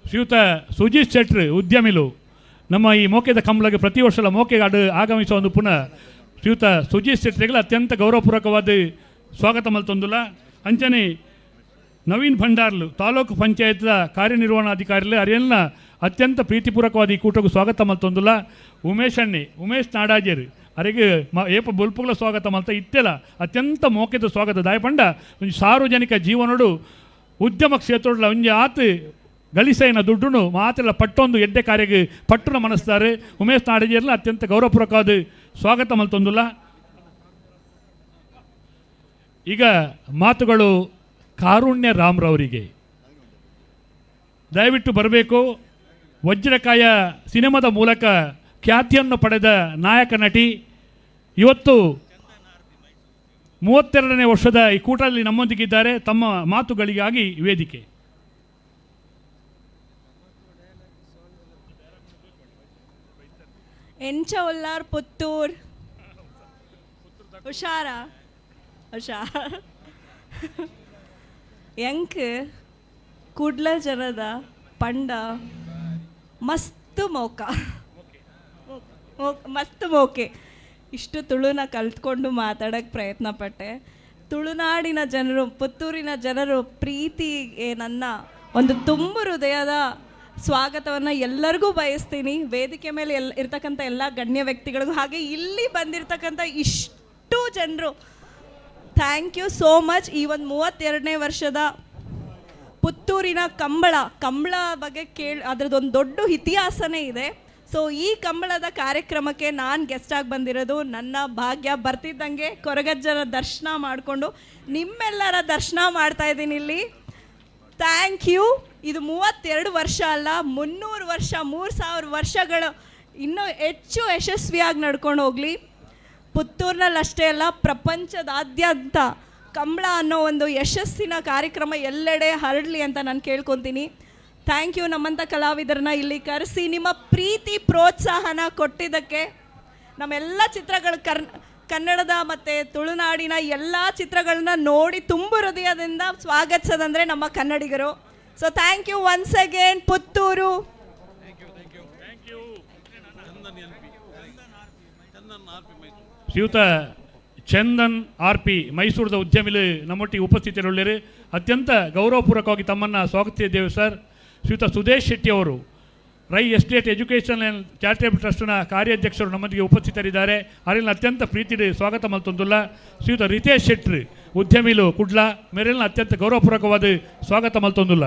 ಶ್ರೀಯುತ ಸುಜಿತ್ ಶೆಟ್ರು ಉದ್ಯಮಿಲು ನಮ್ಮ ಈ ಮೋಕೆದ ಕಂಬಳಗೆ ಪ್ರತಿ ವರ್ಷದ ಮೋಕೆಗಾಡು ಆಗಮಿಸುವ ಒಂದು ಪುನಃ ಶ್ರೀಯುತ ಸುಜಿತ್ ಶೆಟ್ರಿಗಳ ಅತ್ಯಂತ ಗೌರವಪೂರ್ವಕವಾದ ಸ್ವಾಗತ ಮಲ್ತೊಂದುಲ್ಲ. ಅಂಚನೆ ನವೀನ್ ಭಂಡಾರ್ಲು ತಾಲೂಕು ಪಂಚಾಯತ್ದ ಕಾರ್ಯನಿರ್ವಹಣಾಧಿಕಾರಿಗಳು ಅರಿಯನ್ನ ಅತ್ಯಂತ ಪ್ರೀತಿಪೂರ್ವಕವಾದ ಈ ಕೂಟಕ್ಕೂ ಸ್ವಾಗತ ಮಲ್ತೊಂದುಲ್ಲ. ಉಮೇಶ್ ಅಣ್ಣೆ ಉಮೇಶ್ ನಾಡಾಜೇರು ಅರೆಗೆ ಏಪ ಬೊಲ್ಪುಗಳ ಸ್ವಾಗತ ಮಲ್ತ ಇತ್ತೆಲ ಅತ್ಯಂತ ಮೋಕೆದ ಸ್ವಾಗತ ದಾಯಪಂಡ ಒಂಜಿ ಸಾರ್ವಜನಿಕ ಜೀವನಡು ಉದ್ಯಮ ಕ್ಷೇತ್ರಡ್ ಒಂಜಿ ಆತ್ ಗಳಿಸೈನ ದುಡ್ಡುನು ಮಾತೆಲ್ಲ ಪಟ್ಟೊಂದು ಎಡ್ಡೆ ಕಾರ್ಯಗೆ ಪಟ್ಟುನ ಮನಸ್ತಾರೆ. ಉಮೇಶ್ ನಾಡಜೇರ್ಲ ಅತ್ಯಂತ ಗೌರವಪೂರ್ವಕವಾದ ಸ್ವಾಗತ ಮಲ್ತೊಂದುಲ್ಲ. ಈಗ ಮಾತುಗಳು ಕಾರುಣ್ಯ ರಾಮ್ರವರಿಗೆ. ದಯವಿಟ್ಟು ಬರಬೇಕು. ವಜ್ರಕಾಯ ಸಿನಿಮಾದ ಮೂಲಕ ಖ್ಯಾತಿಯನ್ನು ಪಡೆದ ನಾಯಕ ನಟಿ ಇವತ್ತು 32ನೇ ವರ್ಷದ ಈ ಕೂಟದಲ್ಲಿ ನಮ್ಮೊಂದಿಗಿದ್ದಾರೆ. ತಮ್ಮ ಮಾತುಗಳಿಗಾಗಿ ವೇದಿಕೆ. ಎಂಚ ಉಲ್ಲಾರ್ ಪುತ್ತೂರ್ ಹುಷಾರಾ ಹುಷಾರ್ ಎಂಕ್ ಕುಡ್ಲ ಜನದ ಪಂಡ ಮಸ್ತ್ ಮೋಕ ಮಸ್ತ್ ಮೋಕೆ. ಇಷ್ಟು ತುಳುನ ಕಲ್ತ್ಕೊಂಡು ಮಾತಾಡೋಕ್ಕೆ ಪ್ರಯತ್ನ ಪಟ್ಟೆ. ತುಳುನಾಡಿನ ಜನರು, ಪುತ್ತೂರಿನ ಜನರು ಪ್ರೀತಿಗೆ ನನ್ನ ಒಂದು ತುಂಬ ಹೃದಯದ ಸ್ವಾಗತವನ್ನು ಎಲ್ಲರಿಗೂ ಬಯಸ್ತೀನಿ. ವೇದಿಕೆ ಮೇಲೆ ಇರ್ತಕ್ಕಂಥ ಎಲ್ಲ ಗಣ್ಯ ವ್ಯಕ್ತಿಗಳಿಗೂ, ಹಾಗೆ ಇಲ್ಲಿ ಬಂದಿರತಕ್ಕಂಥ ಇಷ್ಟು ಜನರು, thank you so much. ಈ ಒಂದು 32ನೇ ವರ್ಷದ ಪುತ್ತೂರಿನ ಕಂಬಳ ಬಗ್ಗೆ ಅದರದ್ದೊಂದು ದೊಡ್ಡ ಇತಿಹಾಸನೇ ಇದೆ. ಸೊ ಈ ಕಂಬಳದ ಕಾರ್ಯಕ್ರಮಕ್ಕೆ ನಾನು ಗೆಸ್ಟಾಗಿ ಬಂದಿರೋದು ನನ್ನ ಭಾಗ್ಯ. ಬರ್ತಿದ್ದಂಗೆ ಕೊರಗಜ್ಜರ ದರ್ಶನ ಮಾಡಿಕೊಂಡು ನಿಮ್ಮೆಲ್ಲರ ದರ್ಶನ ಮಾಡ್ತಾಯಿದ್ದೀನಿ ಇಲ್ಲಿ. Thank you. ಇದು 32 ವರ್ಷ ಅಲ್ಲ, 300 ವರ್ಷ, 3000 ವರ್ಷಗಳು ಇನ್ನೂ ಹೆಚ್ಚು ಯಶಸ್ವಿಯಾಗಿ ನಡ್ಕೊಂಡು ಹೋಗಲಿ. ಪುತ್ತೂರಿನಲ್ಲಿ ಅಷ್ಟೇ ಅಲ್ಲ, ಪ್ರಪಂಚದಾದ್ಯಂತ ಕಂಬಳ ಅನ್ನೋ ಒಂದು ಯಶಸ್ಸಿನ ಕಾರ್ಯಕ್ರಮ ಎಲ್ಲೆಡೆ ಹರಡಲಿ ಅಂತ ನಾನು ಕೇಳ್ಕೊತೀನಿ. Thank you ನಮ್ಮಂಥ ಕಲಾವಿದರನ್ನ ಇಲ್ಲಿ ಕರೆಸಿ ನಿಮ್ಮ ಪ್ರೀತಿ ಪ್ರೋತ್ಸಾಹನ ಕೊಟ್ಟಿದ್ದಕ್ಕೆ. ನಮ್ಮೆಲ್ಲ ಚಿತ್ರಗಳು ಕನ್ನಡದ ಮತ್ತು ತುಳುನಾಡಿನ ಎಲ್ಲ ಚಿತ್ರಗಳನ್ನ ನೋಡಿ ತುಂಬ ಹೃದಯದಿಂದ ಸ್ವಾಗತಿಸೋದಂದರೆ ನಮ್ಮ ಕನ್ನಡಿಗರು. So thank you once again Puttur. ಶ್ರೀಯುತ ಚಂದನ್ ಆರ್ ಪಿ ಮೈಸೂರದ ಉದ್ಯಮಿಲು ನಮ್ಮೊಟ್ಟಿಗೆ ಉಪಸ್ಥಿತರುಳ್ಳರು. ಅತ್ಯಂತ ಗೌರವಪೂರ್ವಕವಾಗಿ ತಮ್ಮನ್ನು ಸ್ವಾಗತಿಸಿದ್ದೇವೆ ಸರ್. ಶ್ರೀಯುತ ಸುದೇಶ್ ಶೆಟ್ಟಿ ಅವರು Rai estate education and charitable ಟ್ರಸ್ಟ್ನ ಕಾರ್ಯಾಧ್ಯಕ್ಷರು ನಮ್ಮೊಂದಿಗೆ ಉಪಸ್ಥಿತರಿದ್ದಾರೆ. ಅವರಲ್ಲಿ ಅತ್ಯಂತ ಪ್ರೀತಿ ಸ್ವಾಗತ ಮಲ್ತೊಂದುಲ್ಲ. ಶ್ರೀಯುತ ರಿತೇಶ್ ಶೆಟ್ಟಿ ಉದ್ಯಮಿಲು ಕುಡ್ಲ ಮೇರೆಲ್ಲ ಅತ್ಯಂತ ಗೌರವಪೂರ್ವಕವಾದ ಸ್ವಾಗತ ಮಲ್ತೊಂದುಲ್ಲ.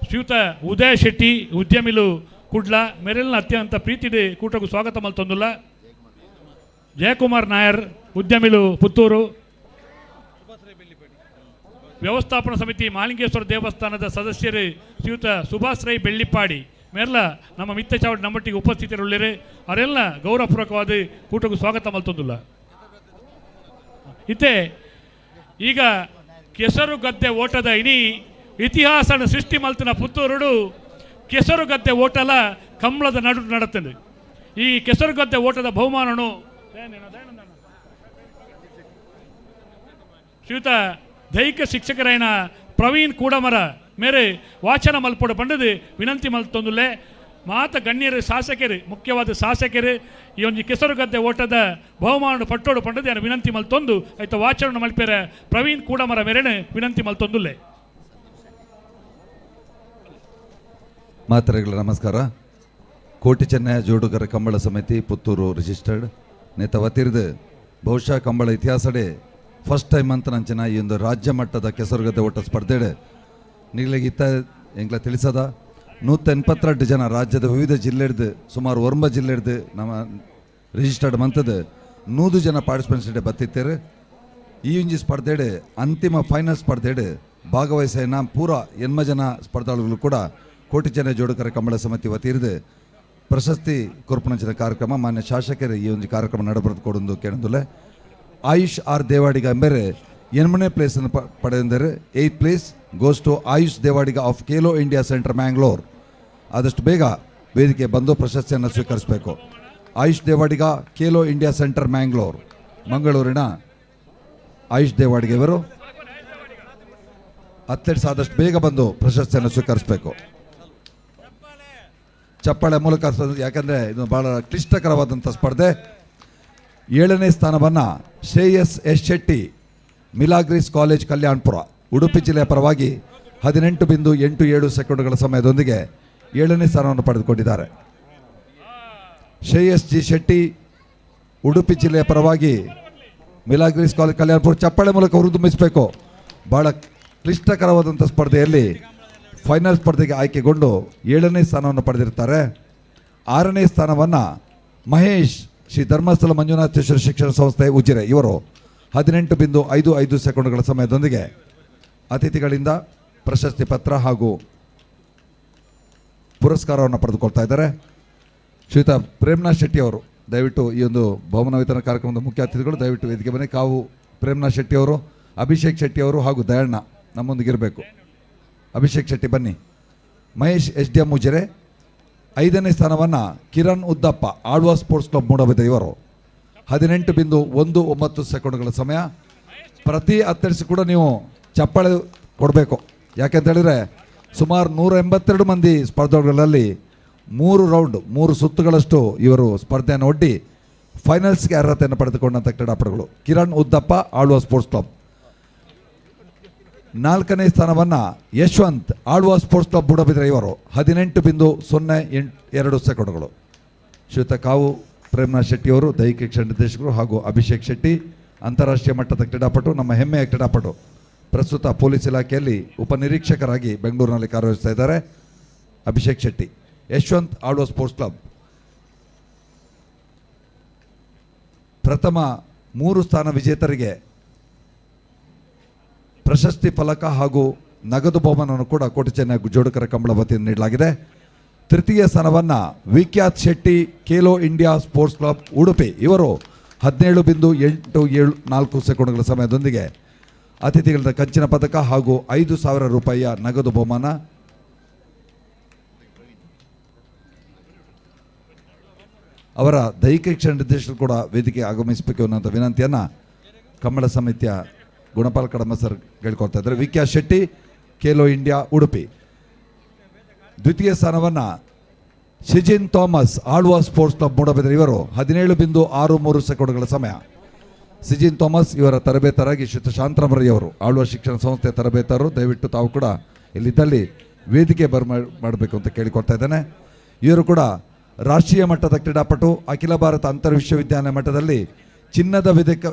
ಶ್ರೀಯುತ ಉದಯ ಶೆಟ್ಟಿ ಉದ್ಯಮಿಲು ಕುಡ್ಲ ಮೇರೆಲ್ಲ ಅತ್ಯಂತ ಪ್ರೀತಿ ಕೂಟಕ್ಕೂ ಸ್ವಾಗತ ಮಲ್ತೊಂದುಲ್ಲ. ಜಯಕುಮಾರ್ ನಾಯರ್ ಉದ್ಯಮಿಲು ಪುತ್ತೂರು. ವ್ಯವಸ್ಥಾಪನಾ ಸಮಿತಿ ಮಾಲಿಂಗೇಶ್ವರ ದೇವಸ್ಥಾನದ ಸದಸ್ಯರು ಶ್ರೀಯುತ ಸುಭಾಷ್ ರೈ ಬೆಳ್ಳಿಪ್ಪಾಡಿ ಮೇರ್ಲ ನಮ್ಮ ಮಿತ್ತ ಚಾವಡಿ ನಮ್ಮೊಟ್ಟಿಗೆ ಉಪಸ್ಥಿತರುಳ್ಳರು. ಅವರೆಲ್ಲ ಗೌರವಪೂರ್ವಕವಾದ ಕೂಟಕ್ಕೂ ಸ್ವಾಗತ ಮಲ್ತೊಂದುಲ್ಲ. ಇತ್ತೆ ಈಗ ಕೆಸರುಗದ್ದೆ ಓಟದ ಇಡೀ ಇತಿಹಾಸನ ಸೃಷ್ಟಿ ಮಲ್ತಿನ ಪುತ್ತೂರುಡು ಕೆಸರುಗದ್ದೆ ಓಟಲ ಕಂಬಳದ ನಡು ನಡತದೆ. ಈ ಕೆಸರುಗದ್ದೆ ಓಟದ ಬಹುಮಾನನು ಶ್ರೀಯುತ ದೈಹಿಕ ಶಿಕ್ಷಕರೈನ ಪ್ರವೀಣ್ ಕೂಡಮರ ಮೇರೆ ವಾಚನ ಮಲ್ಪೊಡು ಪಂಡದು ವಿನಂತಿ ಮಲ್ತೊಂದುಲ್ಲೆ. ಮಾತ ಗಣ್ಯರು ಶಾಸಕರು, ಮುಖ್ಯವಾದ ಶಾಸಕರು ಈ ಒಂದು ಕೆಸರುಗದ್ದೆ ಓಟದ ಬಹುಮಾನ ಪಟ್ಟೋಡು ಪಂಡದು ಯಾರು ವಿನಂತಿ ಮಲ್ತೊಂದು ಆಯ್ತು ವಾಚನ ಮಲ್ಪೆರ ಪ್ರವೀಣ್ ಕೂಡಮರ ಮೇರೆನೆ ವಿನಂತಿ ಮಲ್ತೊಂದುಲ್ಲೆ. ಮಾತರೆಗಳ ನಮಸ್ಕಾರ. ಕೋಟಿ ಚೆನ್ನಯ ಜೋಡುಗರ ಕಂಬಳ ಸಮಿತಿ ಪುತ್ತೂರು ರಿಜಿಸ್ಟರ್ಡ್ ನೇತ ವತಿರ್ದು ಬಹುಶಃ ಕಂಬಳ ಇತಿಹಾಸಡೆ ಫಸ್ಟ್ ಟೈಮ್ ಅಂತ ನಂಚಿನ ಈ ಒಂದು ರಾಜ್ಯ ಮಟ್ಟದ ಕೆಸರುಗದ್ದೆ ಓಟ ಸ್ಪರ್ಧೆಡೆ ನೀಗ್ಲಿಗೆ ಇತ್ತ ಎಂಗ್ಲ ತಿಳಿಸದ 182 ಜನ ರಾಜ್ಯದ ವಿವಿಧ ಜಿಲ್ಲೆಡ್ದು ಸುಮಾರು 9 ಜಿಲ್ಲೆಡ್ದು ನಮ್ಮ ರಿಜಿಸ್ಟರ್ಡ್ ಮಂತದ್ದು 100 ಜನ ಪಾರ್ಟಿಸಿಪೆಂಟ್ಸ್ ಬತ್ತಿತ್ತೇರು. ಈ ಒಂಜಿ ಸ್ಪರ್ಧೆಡೆ ಅಂತಿಮ ಫೈನಲ್ ಸ್ಪರ್ಧೆಡೆ ಭಾಗವಹಿಸ ಪೂರ 80 ಜನ ಸ್ಪರ್ಧಾಳುಗಳು ಕೂಡ ಕೋಟಿ ಜನ ಜೋಡುಕರ ಕಂಬಳ ಸಮಿತಿ ವತಿರ್ದು ಪ್ರಶಸ್ತಿ ಕೊರ್ಪಣಂಚಿನ ಕಾರ್ಯಕ್ರಮ ಮಾನ್ಯ ಶಾಸಕರು ಈ ಒಂದು ಕಾರ್ಯಕ್ರಮ ನಡಬರೆದು ಕೊಡೊಂದು ಕೇಳಂದುಲ್ಲೆ. ಆಯುಷ್ ಆರ್ ದೇವಾಡಿಗ ಎಂಬರೆ 8ನೇ ಪ್ಲೇಸನ್ನು ಪಡೆದರೆ 8th place goes to Ayush Devadiga of Khelo India centre Mangalore. ಆದಷ್ಟು ಬೇಗ ವೇದಿಕೆ ಬಂದು ಪ್ರಶಸ್ತಿಯನ್ನು ಸ್ವೀಕರಿಸಬೇಕು. Ayush Devadiga, Khelo India centre Mangalore, ಮಂಗಳೂರಿನ ಆಯುಷ್ ದೇವಾಡಿಗ ಇವರು. Athletes ಆದಷ್ಟು ಬೇಗ ಬಂದು ಪ್ರಶಸ್ತಿಯನ್ನು ಸ್ವೀಕರಿಸಬೇಕು. ಚಪ್ಪಾಳೆ ಮೂಲಕ, ಯಾಕಂದರೆ ಇದು ಭಾಳ ಕ್ಲಿಷ್ಟಕರವಾದಂಥ ಸ್ಪರ್ಧೆ. 7ನೇ ಸ್ಥಾನವನ್ನು Shreyas S Shetty, Milagres college, Kalyanpur, Udupi ಜಿಲ್ಲೆಯ ಪರವಾಗಿ 18.87 ಸೆಕೆಂಡುಗಳ ಸಮಯದೊಂದಿಗೆ 7ನೇ ಸ್ಥಾನವನ್ನು ಪಡೆದುಕೊಂಡಿದ್ದಾರೆ. ಶ್ರೇಯಸ್ ಜಿ ಶೆಟ್ಟಿ, ಉಡುಪಿ ಜಿಲ್ಲೆಯ ಪರವಾಗಿ ಮಿಲಾಗ್ರೀಸ್ ಕಾಲೇಜ್, ಕಲ್ಯಾಣಪುರ. ಚಪ್ಪಾಳೆ ಮೂಲಕ ಹುರಿದುಂಬಿಸಬೇಕು. ಭಾಳ ಕ್ಲಿಷ್ಟಕರವಾದಂಥ ಸ್ಪರ್ಧೆಯಲ್ಲಿ ಫೈನಲ್ ಸ್ಪರ್ಧೆಗೆ ಆಯ್ಕೆಗೊಂಡು 7ನೇ ಸ್ಥಾನವನ್ನು ಪಡೆದಿರ್ತಾರೆ. 6ನೇ ಸ್ಥಾನವನ್ನು ಮಹೇಶ್, ಶ್ರೀ ಧರ್ಮಸ್ಥಳ ಮಂಜುನಾಥೇಶ್ವರ ಶಿಕ್ಷಣ ಸಂಸ್ಥೆ, ಉಜಿರೆ, ಇವರು 18.55 ಸೆಕೆಂಡುಗಳ ಸಮಯದೊಂದಿಗೆ ಅತಿಥಿಗಳಿಂದ ಪ್ರಶಸ್ತಿ ಪತ್ರ ಹಾಗೂ ಪುರಸ್ಕಾರವನ್ನು ಪಡೆದುಕೊಳ್ತಾ ಇದ್ದಾರೆ. ಶ್ರೀಯುತ ಪ್ರೇಮ್ನಾಥ್ ಶೆಟ್ಟಿ ಅವರು ದಯವಿಟ್ಟು ಈ ಒಂದು ಬಹುಮಾನ ವಿತರಣಾ ಕಾರ್ಯಕ್ರಮದ ಮುಖ್ಯ ಅತಿಥಿಗಳು ದಯವಿಟ್ಟು ವೇದಿಕೆ ಬನ್ನಿ. ಕಾವು ಪ್ರೇಮ್ನಾಥ್ ಶೆಟ್ಟಿ ಅವರು, ಅಭಿಷೇಕ್ ಶೆಟ್ಟಿ ಅವರು ಹಾಗೂ ದಯಣ್ಣ ನಮ್ಮೊಂದಿಗಿರಬೇಕು. ಅಭಿಷೇಕ್ ಶೆಟ್ಟಿ ಬನ್ನಿ. Mahesh S D M Ujire. 5ನೇ ಸ್ಥಾನವನ್ನು ಕಿರಣ್ ಉದ್ದಪ್ಪ, ಆಳ್ವಾ ಸ್ಪೋರ್ಟ್ಸ್ ಕ್ಲಬ್, ಮೂಡಬಿದ್ರೆ, ಇವರು 18.19 ಸೆಕೆಂಡ್ಗಳ ಸಮಯ. ಪ್ರತಿ ಅಥ್ಲೆಟ್ಸ್ ಕೂಡ ನೀವು ಚಪ್ಪಾಳೆ ಕೊಡಬೇಕು. ಯಾಕೆಂತ ಹೇಳಿದರೆ ಸುಮಾರು 182 ಮಂದಿ ಸ್ಪರ್ಧೆಗಳಲ್ಲಿ 3 ರೌಂಡ್ 3 ಸುತ್ತುಗಳಷ್ಟು ಇವರು ಸ್ಪರ್ಧೆಯನ್ನು ಒಡ್ಡಿ ಫೈನಲ್ಸ್ಗೆ ಅರ್ಹತೆಯನ್ನು ಪಡೆದುಕೊಂಡಂಥ ಕ್ರೀಡಾಪಟುಗಳು. Kiran Uddappa, Alva sports club. 4ನೇ ಸ್ಥಾನವನ್ನು ಯಶವಂತ್, ಆಳ್ವಾ ಸ್ಪೋರ್ಟ್ಸ್ ಕ್ಲಬ್, ಮೂಡಬಿದ್ರೆ, ಇವರು 18.082 ಸೆಕೆಂಡ್ಗಳು. ಶ್ರೀಯುತ ಕಾವು ಪ್ರೇಮ್ನಾಥ್ ಶೆಟ್ಟಿಯವರು, ದೈಹಿಕ ಶಿಕ್ಷಣ ನಿರ್ದೇಶಕರು, ಹಾಗೂ ಅಭಿಷೇಕ್ ಶೆಟ್ಟಿ, ಅಂತಾರಾಷ್ಟ್ರೀಯ ಮಟ್ಟದ ಕ್ರೀಡಾಪಟು, ನಮ್ಮ ಹೆಮ್ಮೆಯ ಕ್ರೀಡಾಪಟು, ಪ್ರಸ್ತುತ ಪೊಲೀಸ್ ಇಲಾಖೆಯಲ್ಲಿ ಉಪನಿರೀಕ್ಷಕರಾಗಿ ಬೆಂಗಳೂರಿನಲ್ಲಿ ಕಾರ್ಯನಿರ್ವಹಿಸ್ತಾ ಇದ್ದಾರೆ. Abhishek Shetty, Yashwant, Alva sports club. ಪ್ರಥಮ 3 ಸ್ಥಾನ ವಿಜೇತರಿಗೆ ಪ್ರಶಸ್ತಿ ಫಲಕ ಹಾಗೂ ನಗದು ಬಹುಮಾನವನ್ನು ಕೂಡ ಕೋಟಿ ಚೆನ್ನೈ ಜೋಡುಕರ ಕಂಬಳ ವತಿಯಿಂದ ನೀಡಲಾಗಿದೆ. ತೃತೀಯ ಸ್ಥಾನವನ್ನು Vikhyat Shetty, Khelo India sports club, Udupi, ಇವರು 17.874 ಸೆಕೆಂಡ್ಗಳ ಸಮಯದೊಂದಿಗೆ ಅತಿಥಿಗಳಿಂದ ಕಂಚಿನ ಪದಕ ಹಾಗೂ 5,000 ರೂಪಾಯಿಯ ನಗದು ಬಹುಮಾನ. ಅವರ ದೈಹಿಕ ಶಿಕ್ಷಣ ನಿರ್ದೇಶಕರು ಕೂಡ ವೇದಿಕೆ ಆಗಮಿಸಬೇಕು ಅನ್ನೋಂಥ ವಿನಂತಿಯನ್ನು ಕಂಬಳ ಸಮಿತಿಯ ಗುಣಪಾಲ್ ಕಡಂಬ ಸರ್ ಕೇಳ್ಕೊಳ್ತಾ ಇದ್ದಾರೆ. ವಿಖ್ಯಾತ್ ಶೆಟ್ಟಿ, ಖೇಲೋ ಇಂಡಿಯಾ, ಉಡುಪಿ. ದ್ವಿತೀಯ ಸ್ಥಾನವನ್ನು Shijin Thomas, Alva sports club, Moodbidri, ಇವರು 17.63 ಸೆಕೆಂಡ್ಗಳ ಸಮಯ. ಸಿಜಿನ್ ಥಾಮಸ್ ಇವರ ತರಬೇತರಾಗಿ ಶ್ರೀಯುತ ಶಾಂತರಾಮರಯ್ಯವರು, ಆಳ್ವಾ ಶಿಕ್ಷಣ ಸಂಸ್ಥೆಯ ತರಬೇತರು, ದಯವಿಟ್ಟು ತಾವು ಕೂಡ ಇಲ್ಲಿದ್ದಲ್ಲಿ ವೇದಿಕೆ ಮಾಡಬೇಕು ಅಂತ ಕೇಳಿಕೊಳ್ತಾ ಇದ್ದೇನೆ. ಇವರು ಕೂಡ ರಾಷ್ಟ್ರೀಯ ಮಟ್ಟದ ಕ್ರೀಡಾಪಟು, ಅಖಿಲ ಭಾರತ ಅಂತರ್ ವಿಶ್ವವಿದ್ಯಾಲಯ ಮಟ್ಟದಲ್ಲಿ ಚಿನ್ನದ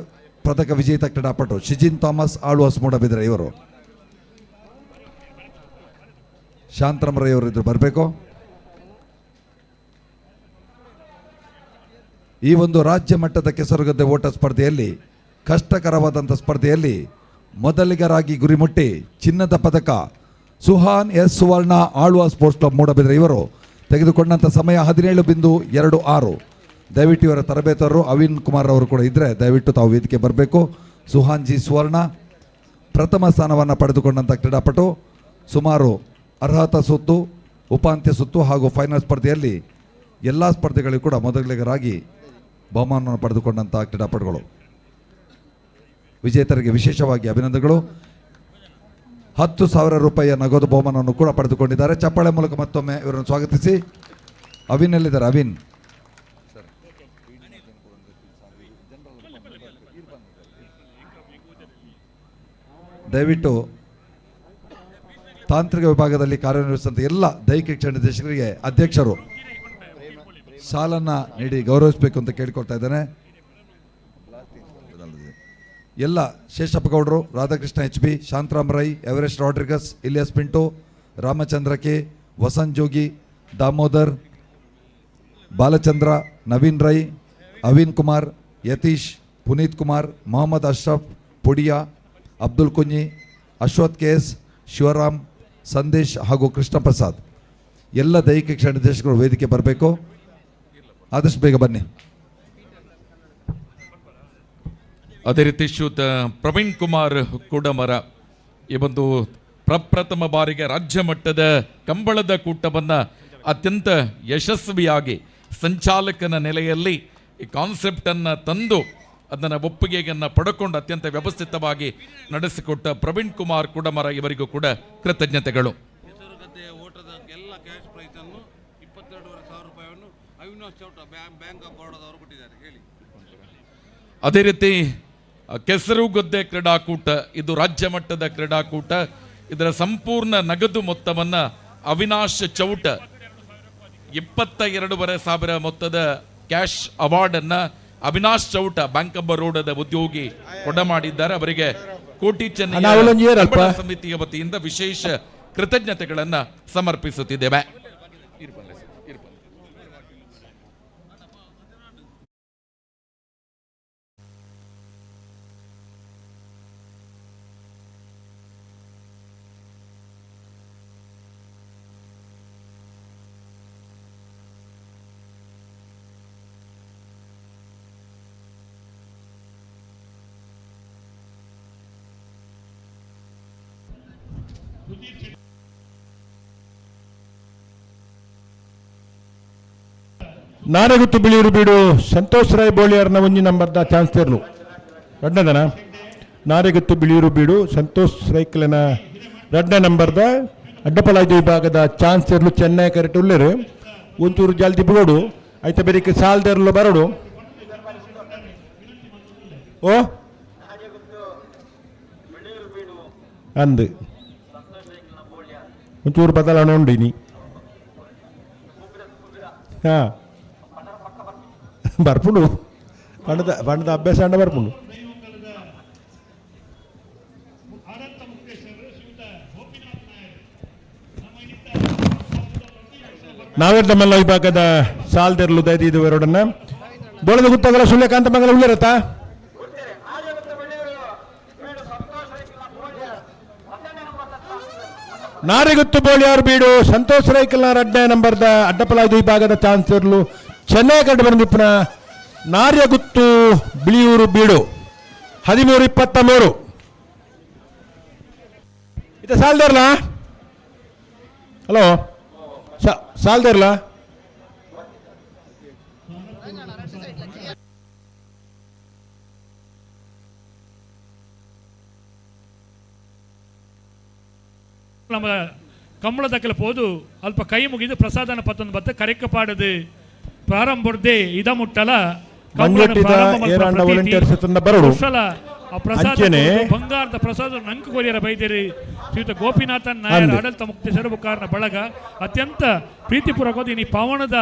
ಪದಕ ವಿಜೇತ ಕ್ರೀಡಾಪಟು ಶಿಜಿನ್ ಥಾಮಸ್, ಆಳ್ವಾಸ್, ಮೂಡಬಿದ್ರೆ ಇವರು. ಶಾಂತರಾಮರಯ್ಯವರು ಇದ್ರು ಬರಬೇಕು. ಈ ಒಂದು ರಾಜ್ಯ ಮಟ್ಟದ ಕೆಸರುಗದ್ದೆ ಓಟ ಸ್ಪರ್ಧೆಯಲ್ಲಿ, ಕಷ್ಟಕರವಾದಂಥ ಸ್ಪರ್ಧೆಯಲ್ಲಿ ಮೊದಲಿಗರಾಗಿ ಗುರಿ ಮುಟ್ಟಿ ಚಿನ್ನದ ಪದಕ Suhan S Suvarna, Alva sports club, Moodbidri, ಇವರು ತೆಗೆದುಕೊಂಡಂಥ ಸಮಯ 17.26. ದಯವಿಟ್ಟು ಇವರ ತರಬೇತರು ಅವಿನ್ ಕುಮಾರ್ ಅವರು ಕೂಡ ಇದ್ದರೆ ದಯವಿಟ್ಟು ತಾವು ವೇದಿಕೆ ಬರಬೇಕು. ಸುಹಾನ್ ಜಿ ಸುವರ್ಣ ಪ್ರಥಮ ಸ್ಥಾನವನ್ನು ಪಡೆದುಕೊಂಡಂಥ ಕ್ರೀಡಾಪಟು. ಸುಮಾರು ಅರ್ಹತಾ ಸುತ್ತು, ಉಪಾಂತ್ಯ ಸುತ್ತು ಹಾಗೂ ಫೈನಲ್ ಸ್ಪರ್ಧೆಯಲ್ಲಿ ಎಲ್ಲ ಸ್ಪರ್ಧೆಗಳಿಗೂ ಕೂಡ ಮೊದಲಿಗರಾಗಿ ಬಹುಮಾನವನ್ನು ಪಡೆದುಕೊಂಡಂಥ ಕ್ರೀಡಾಪಟುಗಳು. ವಿಜೇತರಿಗೆ ವಿಶೇಷವಾಗಿ ಅಭಿನಂದನೆಗಳು. 10,000 ರೂಪಾಯಿಯ ನಗದು ಬಹುಮಾನವನ್ನು ಕೂಡ ಪಡೆದುಕೊಂಡಿದ್ದಾರೆ. ಚಪ್ಪಾಳೆ ಮೂಲಕ ಮತ್ತೊಮ್ಮೆ ಇವರನ್ನು ಸ್ವಾಗತಿಸಿ. ಅವಿನ್ ಎಲ್ಲಿದ್ದಾರೆ? ಅವಿನ್ ದಯವಿಟ್ಟು ತಾಂತ್ರಿಕ ವಿಭಾಗದಲ್ಲಿ ಕಾರ್ಯನಿರ್ವಹಿಸಿದಂಥ ಎಲ್ಲ ದೈಹಿಕ ಶಿಕ್ಷಣ ನಿರ್ದೇಶಕರಿಗೆ ಅಧ್ಯಕ್ಷರು ಸಾಲನ್ನು ನೀಡಿ ಗೌರವಿಸಬೇಕು ಅಂತ ಕೇಳಿಕೊಳ್ತಾ ಇದ್ದೇನೆ. ಎಲ್ಲ ಶೇಷಪ್ಪ ಗೌಡರು, Radhakrishna H B, Shantaram Rai, Everest Rodrigues, Ilyas Pinto, Ramachandra K, Vasant Jogi, Damodar, Balachandra, Naveen Rai, Aveen Kumar, Yatish, Puneeth Kumar, Mohammed Ashraf, Pudiya, Abdul Kunhi, Ashwath K S, Shivaram, Sandesh ಹಾಗೂ ಕೃಷ್ಣ ಪ್ರಸಾದ್ ಎಲ್ಲ ದೈಹಿಕ ಶಿಕ್ಷಣ ನಿರ್ದೇಶಕರು ವೇದಿಕೆ ಬರಬೇಕು. ಆದಷ್ಟು ಬೇಗ ಬನ್ನಿ. ಅದೇ ರೀತಿ ಶ್ರೀಯುತ ಪ್ರವೀಣ್ ಕುಮಾರ್ ಕೂಡಮರ ಈ ಒಂದು ಪ್ರಪ್ರಥಮ ಬಾರಿಗೆ ರಾಜ್ಯ ಮಟ್ಟದ ಕಂಬಳದ ಕೂಟವನ್ನು ಅತ್ಯಂತ ಯಶಸ್ವಿಯಾಗಿ ಸಂಚಾಲಕನ ನೆಲೆಯಲ್ಲಿ ಈ ಕಾನ್ಸೆಪ್ಟನ್ನು ತಂದು ಅದನ್ನು ಒಪ್ಪಿಗೆಯನ್ನು ಪಡ್ಕೊಂಡು ಅತ್ಯಂತ ವ್ಯವಸ್ಥಿತವಾಗಿ ನಡೆಸಿಕೊಟ್ಟ ಪ್ರವೀಣ್ ಕುಮಾರ್ ಕುಡಮರ ಇವರಿಗೂ ಕೂಡ ಕೃತಜ್ಞತೆಗಳು. ಅದೇ ರೀತಿ ಕೆಸರುಗದ್ದೆ ಕ್ರೀಡಾಕೂಟ, ಇದು ರಾಜ್ಯ ಮಟ್ಟದ ಕ್ರೀಡಾಕೂಟ. ಇದರ ಸಂಪೂರ್ಣ ನಗದು ಮೊತ್ತವನ್ನು ಅವಿನಾಶ್ ಚೌಟ 22,500 ಮೊತ್ತದ ಕ್ಯಾಶ್ ಅವಾರ್ಡ್ ಅನ್ನ ಅವಿನಾಶ್ ಚೌಟ ಬ್ಯಾಂಕ್ ಆಫ್ ಬರೋಡದ ಉದ್ಯೋಗಿ ಕೊಡ ಮಾಡಿದ್ದಾರೆ. ಅವರಿಗೆ ಕೋಟಿ ಚೆನ್ನಯ್ಯ ಸಮಿತಿಯ ವತಿಯಿಂದ ವಿಶೇಷ ಕೃತಜ್ಞತೆಗಳನ್ನ ಸಮರ್ಪಿಸುತ್ತಿದ್ದೇವೆ. ನಾನಗುತ್ತು ಬಿಳಿಯೂರು ಬೀಡು ಸಂತೋಷ್ ರಾಯ್ ಬೋಳಿಯಾರ್ನ ಒಂಜಿ ನಂಬರ್ದ ಚಾನ್ಸ್ ತೇರ್ಲು ರಡ್ಡದನ ನಾರೆಗುತ್ತು ಬಿಳಿಯೂರು ಬೀಡು ಸಂತೋಷ್ ರೈಕ್ಲೆನ ರಡ್ಡ ನಂಬರ್ದ ಅಡ್ಡಪಲಾಯ್ದು ವಿಭಾಗದ ಚಾನ್ಸ್ ತೇರ್ಲು ಚೆನ್ನೈ ಕರೆಕ್ಟ್ ಉಲ್ಲೇರು ಒಂಚೂರು ಜಲ್ದಿ ಬಿಡೋಡು ಐತ ಬೆರಿಕೆ ಸಾಲ್ದೇರ್ಲು ಬರೋಡು ಓ ಅಂದು ಒಂಚೂರು ಬದಲಾವಣೆ ಉಂಡು ಇನಿ ಹಾಂ ಬರ್ಪುಂಡು ಬಣ್ಣದ ಬಣ್ಣದ ಅಭ್ಯಾಸ ಅಂಡ ಬರ್ಪುಂಡು. ನಾವೆರ್ದ ಮಲ್ಲ ವಿಭಾಗದ ಸಾಲ್ದೆರ್ಲು ದೈದಿದ್ದು ಎರಡನ್ನ ಬೋಳದ ಗುತ್ತಾಗಲ್ಲ ಸೂರ್ಯಕಾಂತ ಮಂಗಲ ಉಳ್ಳಿರತ್ತ ನಾರಿಗುತ್ತು ಬೋಳಿಯಾರು ಬೀಡು ಸಂತೋಷ್ ರೈಕಲ್ನ ರಡ್ಡ ನಂಬರ್ದ ಅಡ್ಡಪಲಾಯ್ದು ವಿಭಾಗದ ಚಾನ್ಸ್ ಇರಲು ಚೆನ್ನೈ ಕಂಡು ಬಂದಿಪ್ಪನ ನಾರ್ಯಗುತ್ತು ಬಿಳಿಯೂರು ಬೀಡು 13-23. ಇದು ಸಾಲ್ದೇರ್ಲ ಹಲೋ ಸಾಲ್ದೇರ್ಲ ನಮ್ಮ ಕಂಬಳದಕ್ಕಲ ಪೋದು ಅಲ್ಪ ಕೈ ಮುಗಿದು ಪ್ರಸಾದನ ಪತ್ತೊಂದು ಬತ್ತ ಕರೆಕ್ಕ ಪಾಡದು ಪ್ರಾರಂಭರ್ದೇ ಇದ ಮುಟ್ಟಲ ಬಂಗಾರದ ಪ್ರಸಾದ ನಂಕು ಕೊರಿಯರ ಬೈದೇರಿ ಶ್ರೀಯುತ ಗೋಪಿನಾಥನ್ ನಾಯರ್ ಆಡಳಿತ ಮುಕ್ತಿ ಸೆರಬುಕಾರನ ಬಳಗ ಅತ್ಯಂತ ಪ್ರೀತಿಪೂರ್ವಕ ಈ ಪಾವನದ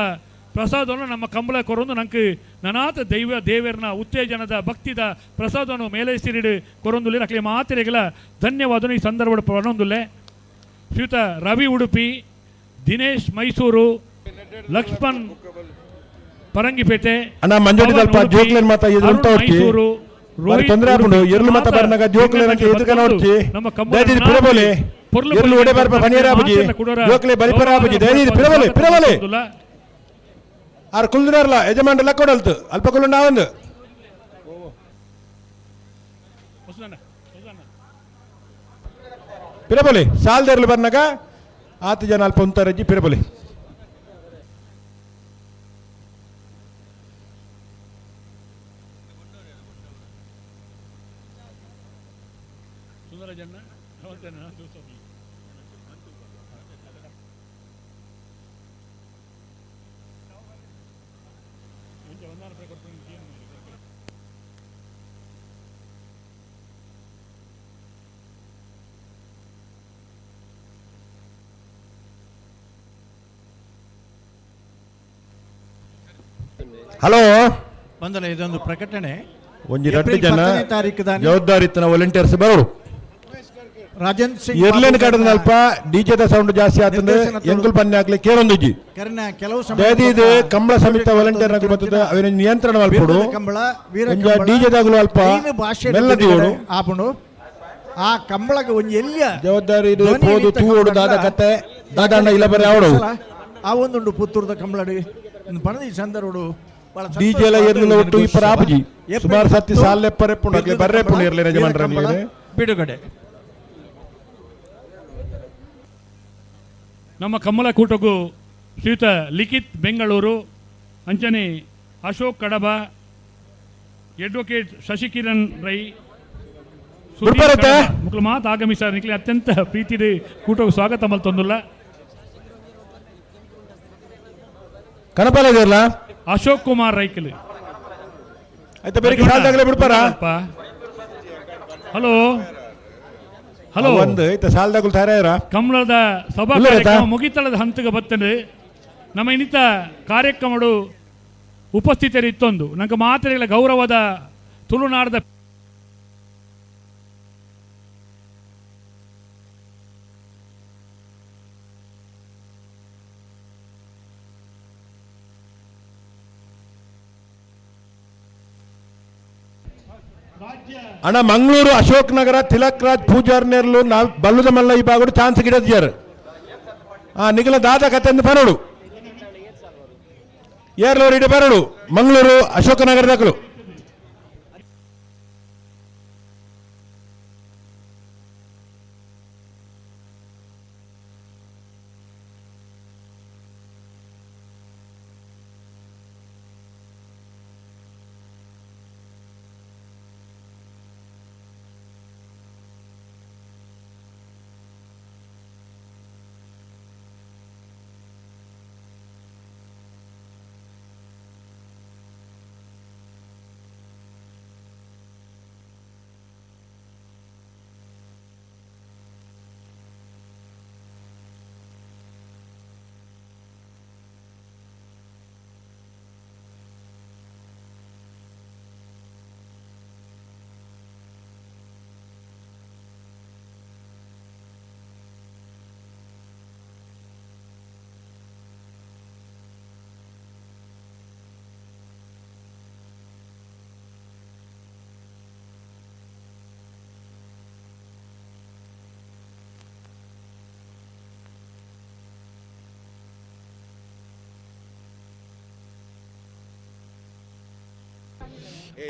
ಪ್ರಸಾದವನ್ನು ನಮ್ಮ ಕಂಬಳ ಕೊರೊಂದು ನಂಗೆ ನನಾತ ದೈವ ದೇವರನ ಉತ್ತೇಜನದ ಭಕ್ತಿದ ಪ್ರಸಾದವನ್ನು ಮೇಲೆ ಸಿರಿಡು ಕೊರೊಂದುಲ್ಲೆ ಅಕ್ಲಿ ಮಾತಿರೆಗಳ ಧನ್ಯವಾದನು ಈ ಸಂದರ್ಭ ಪಡೊಂದುಲ್ಲೆ. ಶ್ರೀಯುತ ರವಿ ಉಡುಪಿ, ದಿನೇಶ್ ಮೈಸೂರು, ಲಕ್ಷ್ಮಣ್ ಪರಂಗಿಪೇಟೆ, ಮೈಸೂರು, ತೊಂದರೆ ಆಪುಂಡು ಎರ್ಲು ಮತ ಬರ್ನಗ ಜೋಕ್ಲೆ ಎದುಕನ ಹೊಡ್ಚಿ ದಯದೀದ್ ಪಿರಬೋಲೆ ಎರ್ಲು ಒಡೆ ಬರ್ಪ ಪನೀರ್ ಆಪುಜಿ ಜೋಕ್ಲೆ ಬಲಿಪರ ಆಪುಜಿ ದಯದೀದ್ ಪಿರಬೋಲೆ ಪಿರಬೋಲೆ ಆರ್ ಕುಲ್ದಿನಾರ್ಲ ಯಜಮಾನ್ರ ಲಕ್ಕೊಡಲ್ತು ಅಲ್ಪ ಕುಲ್ಲುಂಡ ಒಂದು ಪಿರಬೋಲೆ ಸಾಲ್ದೆರ್ಲು ಬರ್ನಗ ಆತ ಜನ ಅಲ್ಪ ಉಂತಾರಜ್ಜಿ ಪಿರಬೋಲೆ. ಹಲೋ ಬಂದಲ್ಲ ಇದೊಂದು ಪ್ರಕಟಣೆ. ಒಂಜಿ ರಡ್ಡು ಜನ ಜವಾಬ್ದಾರಿತನ ವಾಲಂಟಿಯರ್ಸ್ ಬರೋಡು ರಾಜನ್ ಸಿಂಗ್ ಎರ್ಲೇನ್ ಕಡದ ಅಲ್ಪ ಡಿಜೆದ ಸೌಂಡ್ ಜಾಸ್ತಿ ಆತಂದ್ರೆ ಎಂಕುಲ್ ಪನ್ನೆ ಹಾಕ್ಲಿ ಕೇರೊಂದಿಜ್ಜಿ ಕೆಲವು ದಯದೀದ್ ಕಂಬಳ ಸಮಿತ ವಾಲಂಟಿಯರ್ ನಕಲು ಬರ್ತದೆ ಅವಿನ ನಿಯಂತ್ರಣ ಮಲ್ಪೊಡು ಕಂಬಳ ಡಿಜೆದಾಗಲು ಅಲ್ಪ ಮೆಲ್ಲದಿಯೋಡು ಆಪುಂಡು ಆ ಕಂಬಳಗೆ ಒಂಜಿ ಎಲ್ಲಿಯ ಜವಾಬ್ದಾರಿ ಪೋದು ತೂವೋಡು ದಾದ ಕತೆ ದಾದಾಂಡ ಇಲ್ಲ ಬರೆ ಅವಡು ಆ ಒಂದುಂಡು ಪುತ್ತೂರ್ದ ಕಂಬಳಡಿ ಪಣದ ಈ ಸಂದರ್ಭಡು ಡಿಜೆ ಎಲ್ಲ ಎರ್ಲಿಲ್ಲ ಒಟ್ಟು ಇಪ್ಪರ ಆಪುಜಿ ಸುಮಾರು ಸತ್ತಿ ಸಾಲೆಪ್ಪರೆ ಪುಂಡು ಅಕ್ಲೆ ಬರ್ರೆ ಪುಂಡು ಇರ್ಲಿ ಯಜಮಾನ್ರ ಬಿಡುಗಡೆ. ನಮ್ಮ ಕಮ್ಮಲಕೂಟಗೂ ಶ್ರೀಯುತ ಲಿಖಿತ್ ಬೆಂಗಳೂರು, ಅಂಚನೆ ಅಶೋಕ್ ಕಡಬ, ಅಡ್ವೊಕೇಟ್ ಶಶಿಕಿರಣ್ ರೈ ಬುಡ್ಪಾರತ್ತೆ? ಮುಕ್ಲು ಮಾತು ಆಗಮಿಸಾರ್ ನಿಕ್ಲೆ ಅತ್ಯಂತ ಪ್ರೀತಿಡ್ ಕೂಟಕ್ಕೆ ಸ್ವಾಗತ ಮಲ್ತೊಂದುಲ್ಲ. ಕನಪಾಲ ಅಶೋಕ್ ಕುಮಾರ್ ರೈಕಲ್. ಆಯ್ತಾ ಬೇರೆ ಸಾಲದಾಗಲೇ ಬಿಡ್ಪಾರ? ಹಲೋ ಹಲೋ ಒಂದು ಐತ ಸಾಲದಾಗಲು ತಯಾರ ಕಮಲದ ಸಭಾ ಉಲ್ಲೇಖ? ಕಾರ್ಯಕ್ರಮ ಮುಗಿತಳದ ಹಂತಕ್ಕೆ ಬರ್ತದೆ. ನಮ್ಮ ಇನ್ನಿತ ಕಾರ್ಯಕ್ರಮಡು ಉಪಸ್ಥಿತರು ಇತ್ತೊಂದು ನಂಗೆ ಮಾತ್ರೆಗಳ ಗೌರವದ ತುಳುನಾಡದ ಅಣ್ಣ ಮಂಗಳೂರು ಅಶೋಕ್ ನಗರ ತಿಲಕ್ ರಾಜ್ ಪೂಜಾರ್ ನೇರ್ಲು ನಾವು ಬಲ್ಲುದ ಮಲ್ಲ ಈ ಬಾಗುಡು ಚಾನ್ಸ್ ಗಿಡದಿಯಾರು. ಆ ನಿಗಲ ದಾದ ಕತೆಂದು ಬರೋಡು ಏರ್ಲೋರು ಇಡ ಬರೋಡು ಮಂಗಳೂರು ಅಶೋಕ ನಗರದಕ್ಕಲು.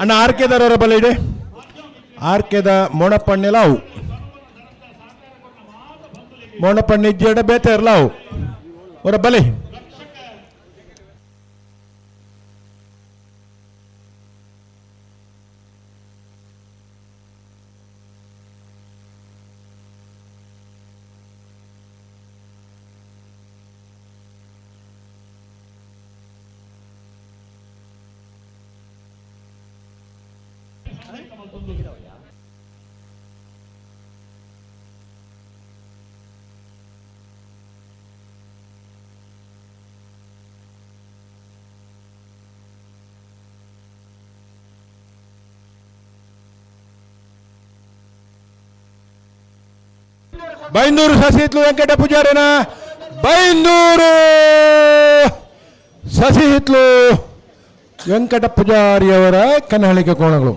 ಅಣ್ಣ ಆರ್ಕೆದವರ ಬಲ ಇದೆ ಆರ್ಕೆದ ಮೋಣಪ್ಪಣ್ಣೆಲ್ಲ ಅವು ಮೋಣಪ್ಪಣ್ಣ ಇಜ್ಜೆಡ ಬೇತೆ ಇರಲ್ಲ ಅವು ಅವರ ಬಲೆ. ಬೈಂದೂರು ಸಸಿಹಿತ್ಲು ವೆಂಕಟ ಪೂಜಾರಿನ ಬೈಂದೂರು ಸಸಿಹಿತ್ಲು ವೆಂಕಟ ಪೂಜಾರಿಯವರ ಕನ್ನಳಿಕೆ ಕೋಣಗಳು.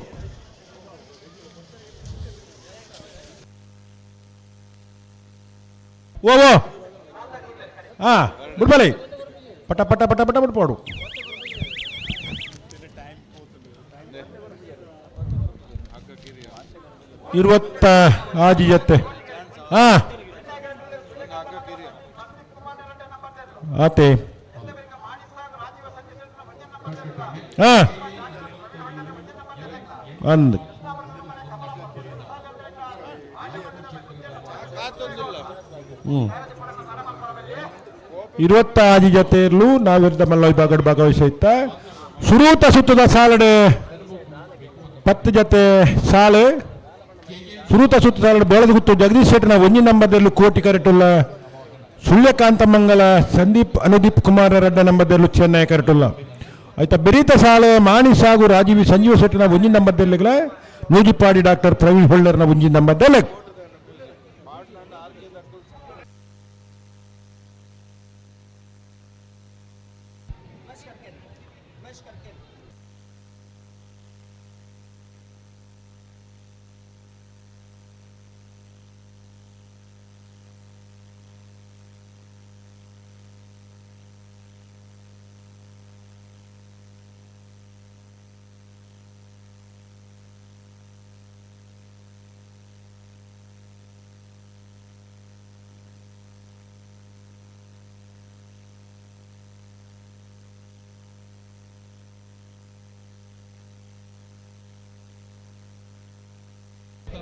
ಓ ಓ ಹಾ ಬಿಡ್ಬಲಿ ಪಟ ಪಟ ಪಟ ಪಟ ಬಿಡ್ಪಾಡು. ಇರುವತ್ತ ಆಜಿ ಜೊತೆ ಹಾ ಆತೆ ಹಾ ಅಂದ್ 26 ಜೊತೆಯಲ್ಲೂ ನಾವಿರ್ದ ಮಲ್ಲ ವಿಭಾಗದ ಭಾಗವಹಿಸಿತ್ತ ಸುರೂತ ಸುತ್ತದ ಸಾಲಡೆ 10 ಜೊತೆ ಸಾಲು ಸುರೂತ ಸುತ್ತ ಸಾಲಡೆ ಬೆಳೆದ ಗುತ್ತು ಜಗದೀಶ್ ಶೆಟ್ಟನ 1 ನಂಬರ್ದಲ್ಲಿ ಕೋಟಿ ಕರೆಟುಲ್ಲ ಸುಳ್ಯಕಾಂತ ಮಂಗಲ ಸಂದೀಪ್ ಅನುದೀಪ್ ಕುಮಾರ ರಡ್ಡ ನಂಬರ್ದಲ್ಲೂ ಚೆನ್ನೈ ಕರೆಟುಲ್ಲ ಆಯ್ತಾ ಬೆರೀತ ಸಾಲೆ ಮಾಣಿ ಸಾಗು ರಾಜೀವಿ ಸಂಜೀವ ಶೆಟ್ಟನ 1 ನಂಬರ್ದಲ್ಲಿ ನೂಜಿಪಾಡಿ ಡಾಕ್ಟರ್ ಪ್ರವೀಣ್ ಹೊಳ್ಳರ್ನ 1 ನಂಬರ್ದಲ್ಲಿ.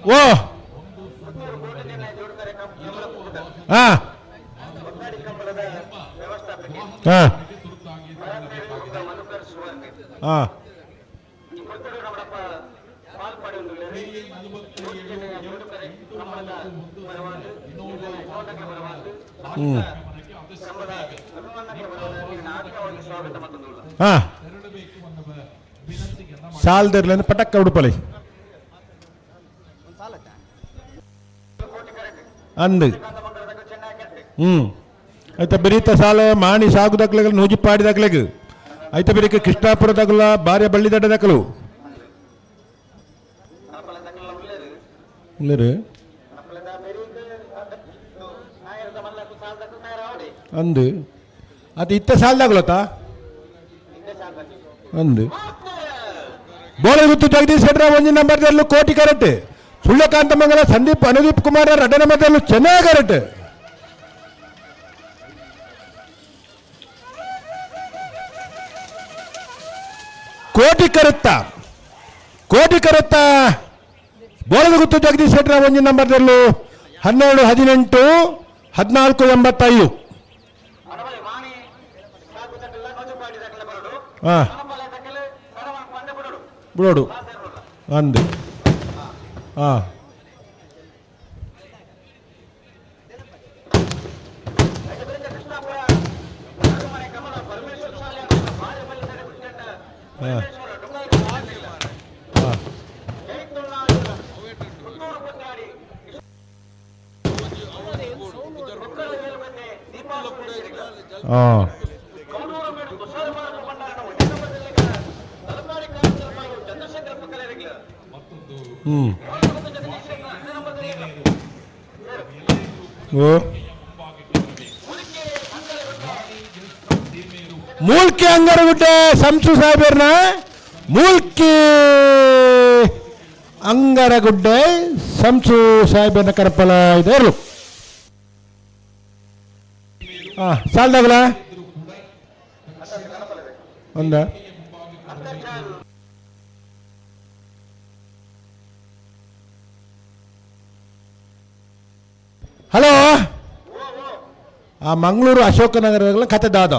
ಓ ಹಾ ಹಾ ಹಾ ಹ್ಞೂ ಹಾ ಸಾಲದಿರ್ಲ ಪಟಕ್ಕ ಉಡುಪಲಿ ಅಂದು ಹ್ಞೂ ಆಯ್ತಾ ಬೆರೀತ ಸಾಲ ಮಾಣಿ ಸಾಗುದಕ್ಲೆಗ್ ನೂಜಿಪಾಡಿ ಆಯ್ತಾ ಬೆರೀಕ ಕೃಷ್ಣಾಪುರ ದಗಲ ಬಾರ್ಯ ಬಳ್ಳಿ ದಡ್ಡ ದಕ್ಕಲು ಉಳ್ಳೇರು ಅಂದು ಅದು ಇತ್ತ ಸಾಲದಾಗಲತ್ತ ಅಂದು ಬೋಳೆ ಗುತ್ತು ಜಗದೀಶ್ ಶೆಟ್ಟರ ಒಂಜಿ ನಂಬರ್ ದಲ್ಲೂ ಕೋಟಿ ಕರೆಕ್ಟ್ ಸುಳ್ಯಕಾಂತ ಮಂಗಲ ಸಂದೀಪ್ ಅನುದೀಪ್ ಕುಮಾರ್ ರಡ್ಡ ನಂಬರ್ ದಲ್ಲೂ ಚೆನ್ನಾಗಿ ಕರೆಕ್ಟ್. ಕೋಟಿ ಕರುತ್ತ ಕೋಟಿ ಕರುತ್ತ ಬೋಳದ ಗುತ್ತು ಜಗದೀಶ್ ಶೆಟ್ಟರ ಒಂಜಿ ನಂಬರ್ ದಲ್ಲೂ 12 18 14 85. ಹಾಂ ಬಿಡೋಡು ಅಂದು ಹಾಂ ಹಾಂ ಹಾಂ ಹಾಂ ಹ್ಞೂ ಓ ಮೂಲ್ಕಿ ಅಂಗರಗುಡ್ಡೆ ಸಂಸು ಸಾಹೇಬರ್ನ ಮೂಲ್ಕಿ ಅಂಗರಗುಡ್ಡೆ ಸಂಸು ಸಾಹೇಬರ್ನ ಕರಪಲ ಇದೆ ಇರಲು. ಹಾಂ ಸಾಲ್ದಾಗಲ ಒಂದ ಹಲೋ ಆ ಮಂಗಳೂರು ಅಶೋಕನಗರಗಳ ಕತೆ ದಾದ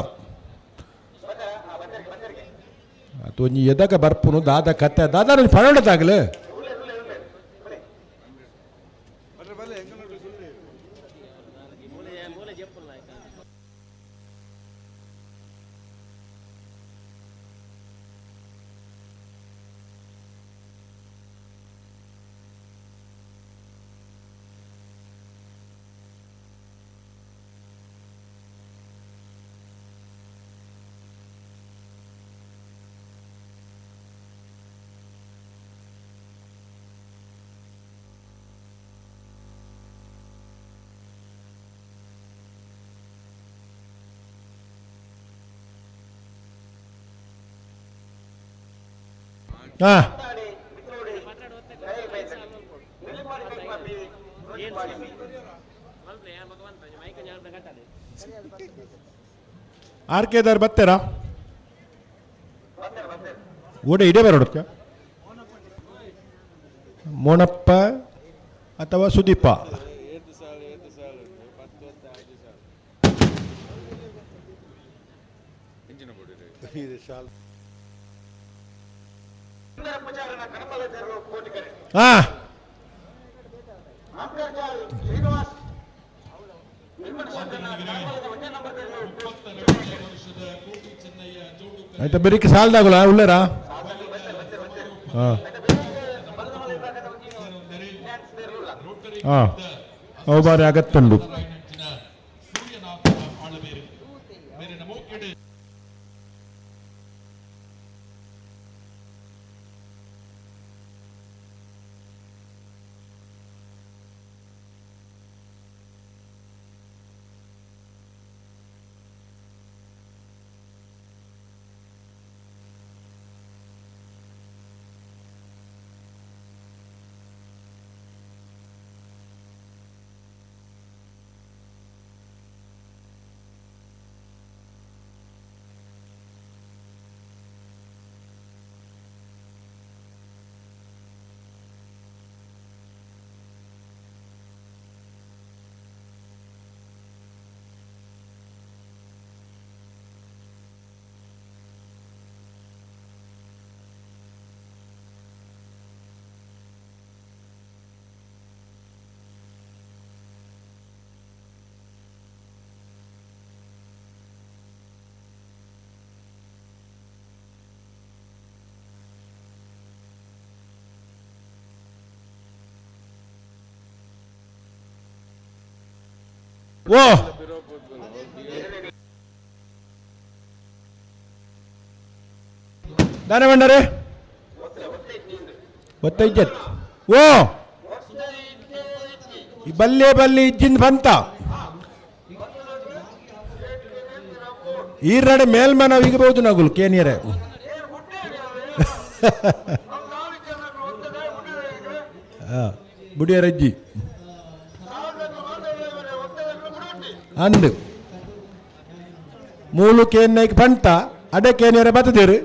ಅದು ಒಂಜಿ ಎದಕ ಬರ್ಪುನು ದಾದ ಕತೆ ದಾದ ಪಣೋಡತಾಗಲು ಹಾಂ ಆರ್ ಕೆದಾರ್ ಬರ್ತಾರಾ ಓಡೆ ಇಡೇ ಬರೋಡಕ್ಕ ಮೋನಪ್ಪ ಅಥವಾ ಸುದೀಪ ಹಾಂ ಆಯ್ತಾ ಬೆರಿಕೆ ಸಾಲದಾಗಲ್ಲ ಉಳ್ಳೇರಾ ಹಾಂ ಹಾಂ ಅವು ಬಾರಿ ಅಗತ್ತುಂಡು. ಓ ದಾನೆ ಬಂಡಾರೆ ಒತ್ತೈಜತ್ ಓ ಈ ಬಲ್ಲೆ ಬಲ್ಲಿ ಇಜ್ಜಿಂದ ಬಂತ ಈ ನಡೆ ಮೇಲ್ಮನ ಈಗಬಹುದು ನಗುಲು ಕೇನಿಯರೆ ಬುಡಿಯರಜ್ಜಿ ಅಂದು ಮೂಲು ಕೇನ್ನೈಕ್ ಪಂಟ ಅಡೆ ಕೇನಿಯರ ಬತ್ತದಿರು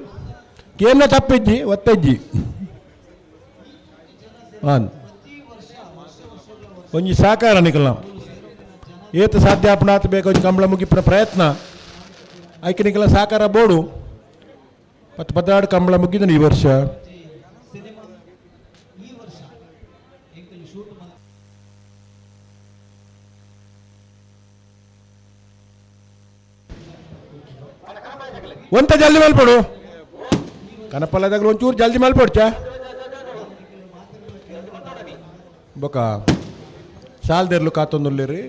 ಕೇನ ತಪ್ಪಿಜ್ಜಿ ಒತ್ತಜ್ಜಿ ಆನ್ ಒಂಜಿ ಸಾಕಾರ ನಿಕಲ್ನ ಏತ ಸಾಧ್ಯ ಅಪನಾತ್ ಬೇಕು ಒಂಜಿ ಕಂಬಳ ಮುಗಿಪಿನ ಪ್ರಯತ್ನ ಐಕೆ ನಿಕಲ ಸಾಕಾರ ಬೋಡು ಪತ್ತು ಪದ್ದಾಡು ಕಂಬಳ ಮುಗಿದನು ಈ ವರ್ಷ. ಒಂತ ಜಲ್ದಿ ಮಲ್ಪಡು ಕನಪಲ್ಲದಾಗ ಒಂಚೂರು ಜಲ್ದಿ ಮಲ್ಪೊಡ್ಚ ಬೊಕ ಸಾಲ್ದೆರ್ಲು ಕಾತೊಂದುಲ್ಲೇರಿ.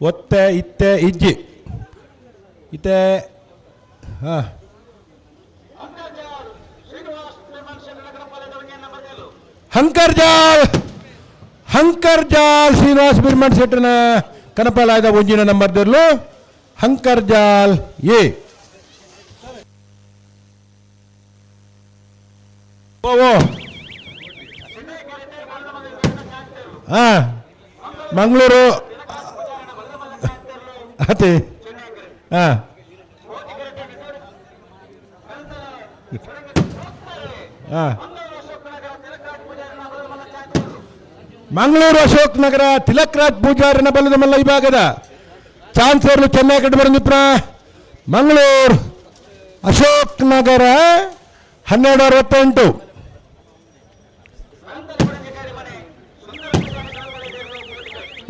ಒತ್ತೆ ಇತ್ತೆ ಇಜ್ಜಿ ಇತ್ತೆ ಹಾಂ ಹಂಕರ್ಜಾಲ್ ಹಂಕರ್ಜಾಲ್ ಶ್ರೀನಿವಾಸ್ ಬಿರ್ಮಣ್ ಶೆಟ್ಟನ ಕನಪಾಲಾಯದ ಒಂಜಿನ ನಂಬರ್ ದೇರ್ಲು ಹಂಕರ್ಜಾಲ್ ಎ ಓ ಓ ಹಾಂ ಮಂಗಳೂರು ಅದೇ ಹಾಂ ಹಾಂ ಮಂಗಳೂರು ಅಶೋಕ್ ನಗರ ತಿಲಕ್ ರಾಜ್ ಪೂಜಾರನ ಬಲದ ಮಲ್ಲ ಈ ಭಾಗದ ಚಾನ್ಸರ್ಲು ಚೆನ್ನೈ ಕಡೆ ಬರಂದಿಪ್ರ ಮಂಗಳೂರು ಅಶೋಕ್ ನಗರ 1268.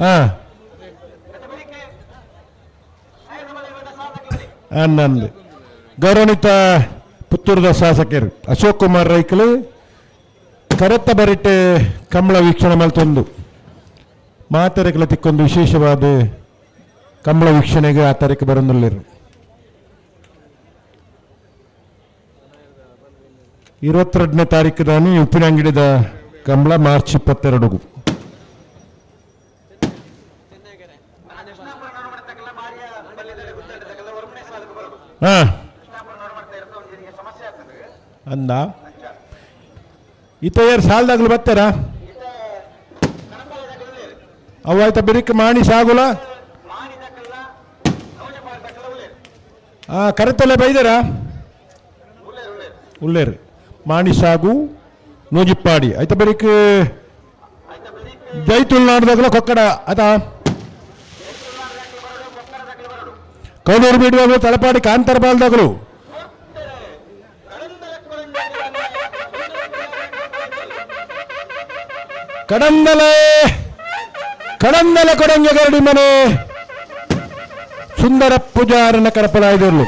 ಹಾಂ 11 ಗೌರವಾನ್ವಿತ ಪುತ್ತೂರದ ಶಾಸಕರು ಅಶೋಕ್ ಕುಮಾರ್ ರೈಕಲು ಕರೆತ್ತ ಬರಿಟೆ ಕಂಬಳ ವೀಕ್ಷಣೆ ಮಲ್ತೊಂದು ಮಾತೆರೆಗಳ ತಿಕ್ಕೊಂದು ವಿಶೇಷವಾದ ಕಂಬಳ ವೀಕ್ಷಣೆಗೆ ಆ ತಾರೀಕು ಬರೊಂದುಲ್ಲೆರ್. 22ನೇ ತಾರೀಕು ದಾನಿ ಉಪ್ಪಿನಂಗಡಿದ ಕಂಬಳ ಮಾರ್ಚ್ 22. ಹಾಂ ಅಂದ ಇತ್ತ ಸಾಲದಾಗ್ಲು ಬರ್ತಾರ ಅವು ಆಯ್ತಾ ಬಿರಿಕ್ ಮಾಣಿ ಸಾಗುಲ ಹಾಂ ಕರೆತಲ್ಲೇ ಬೈದಾರ ಉಳ್ಳೇರು ಮಾಣಿ ಸಾಗು ನೂಜಿಪ್ಪಾಡಿ ಆಯ್ತಾ ಬರೀಕ್ ಜೈ ತುಳುನಾಡ್ದಾಗಲ ಕೊಕ್ಕಡ ಆತಾ ಕೌಡೂರು ಬೀಡುವಾಗ ತಲಪಾಡಿ ಕಾಂತಾರ ಬಾಲ್ದಾಗಲು ಕಡಂದಲೆ ಕಡಂದಲೆ ಕೊಡಂಗೆ ಗರಡಿ ಮನೆ ಸುಂದರ ಪೂಜಾರನ ಕರಪಲಾಯ್ದಿರ್ಲು.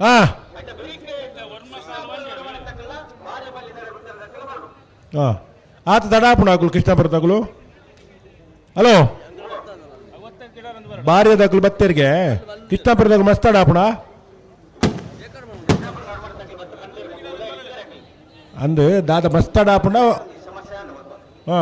ಹಾ ಹಾ ಆತ ತಡಾಪುಣ ಆಗುಲು ಕೃಷ್ಣಾಪುರ ತಗುಲು. ಹಲೋ ಬಾರ್ಯ ದಗ್ಲು ಬತ್ತೇರಿಗೆ ಕೃಷ್ಣಾಪುರದಾಗ ಮಸ್ತ್ ತಡಾಪುಣ ಅಂದು ದಾದ ಮಸ್ತ್ ತಡಾಪುಣ. ಹಾ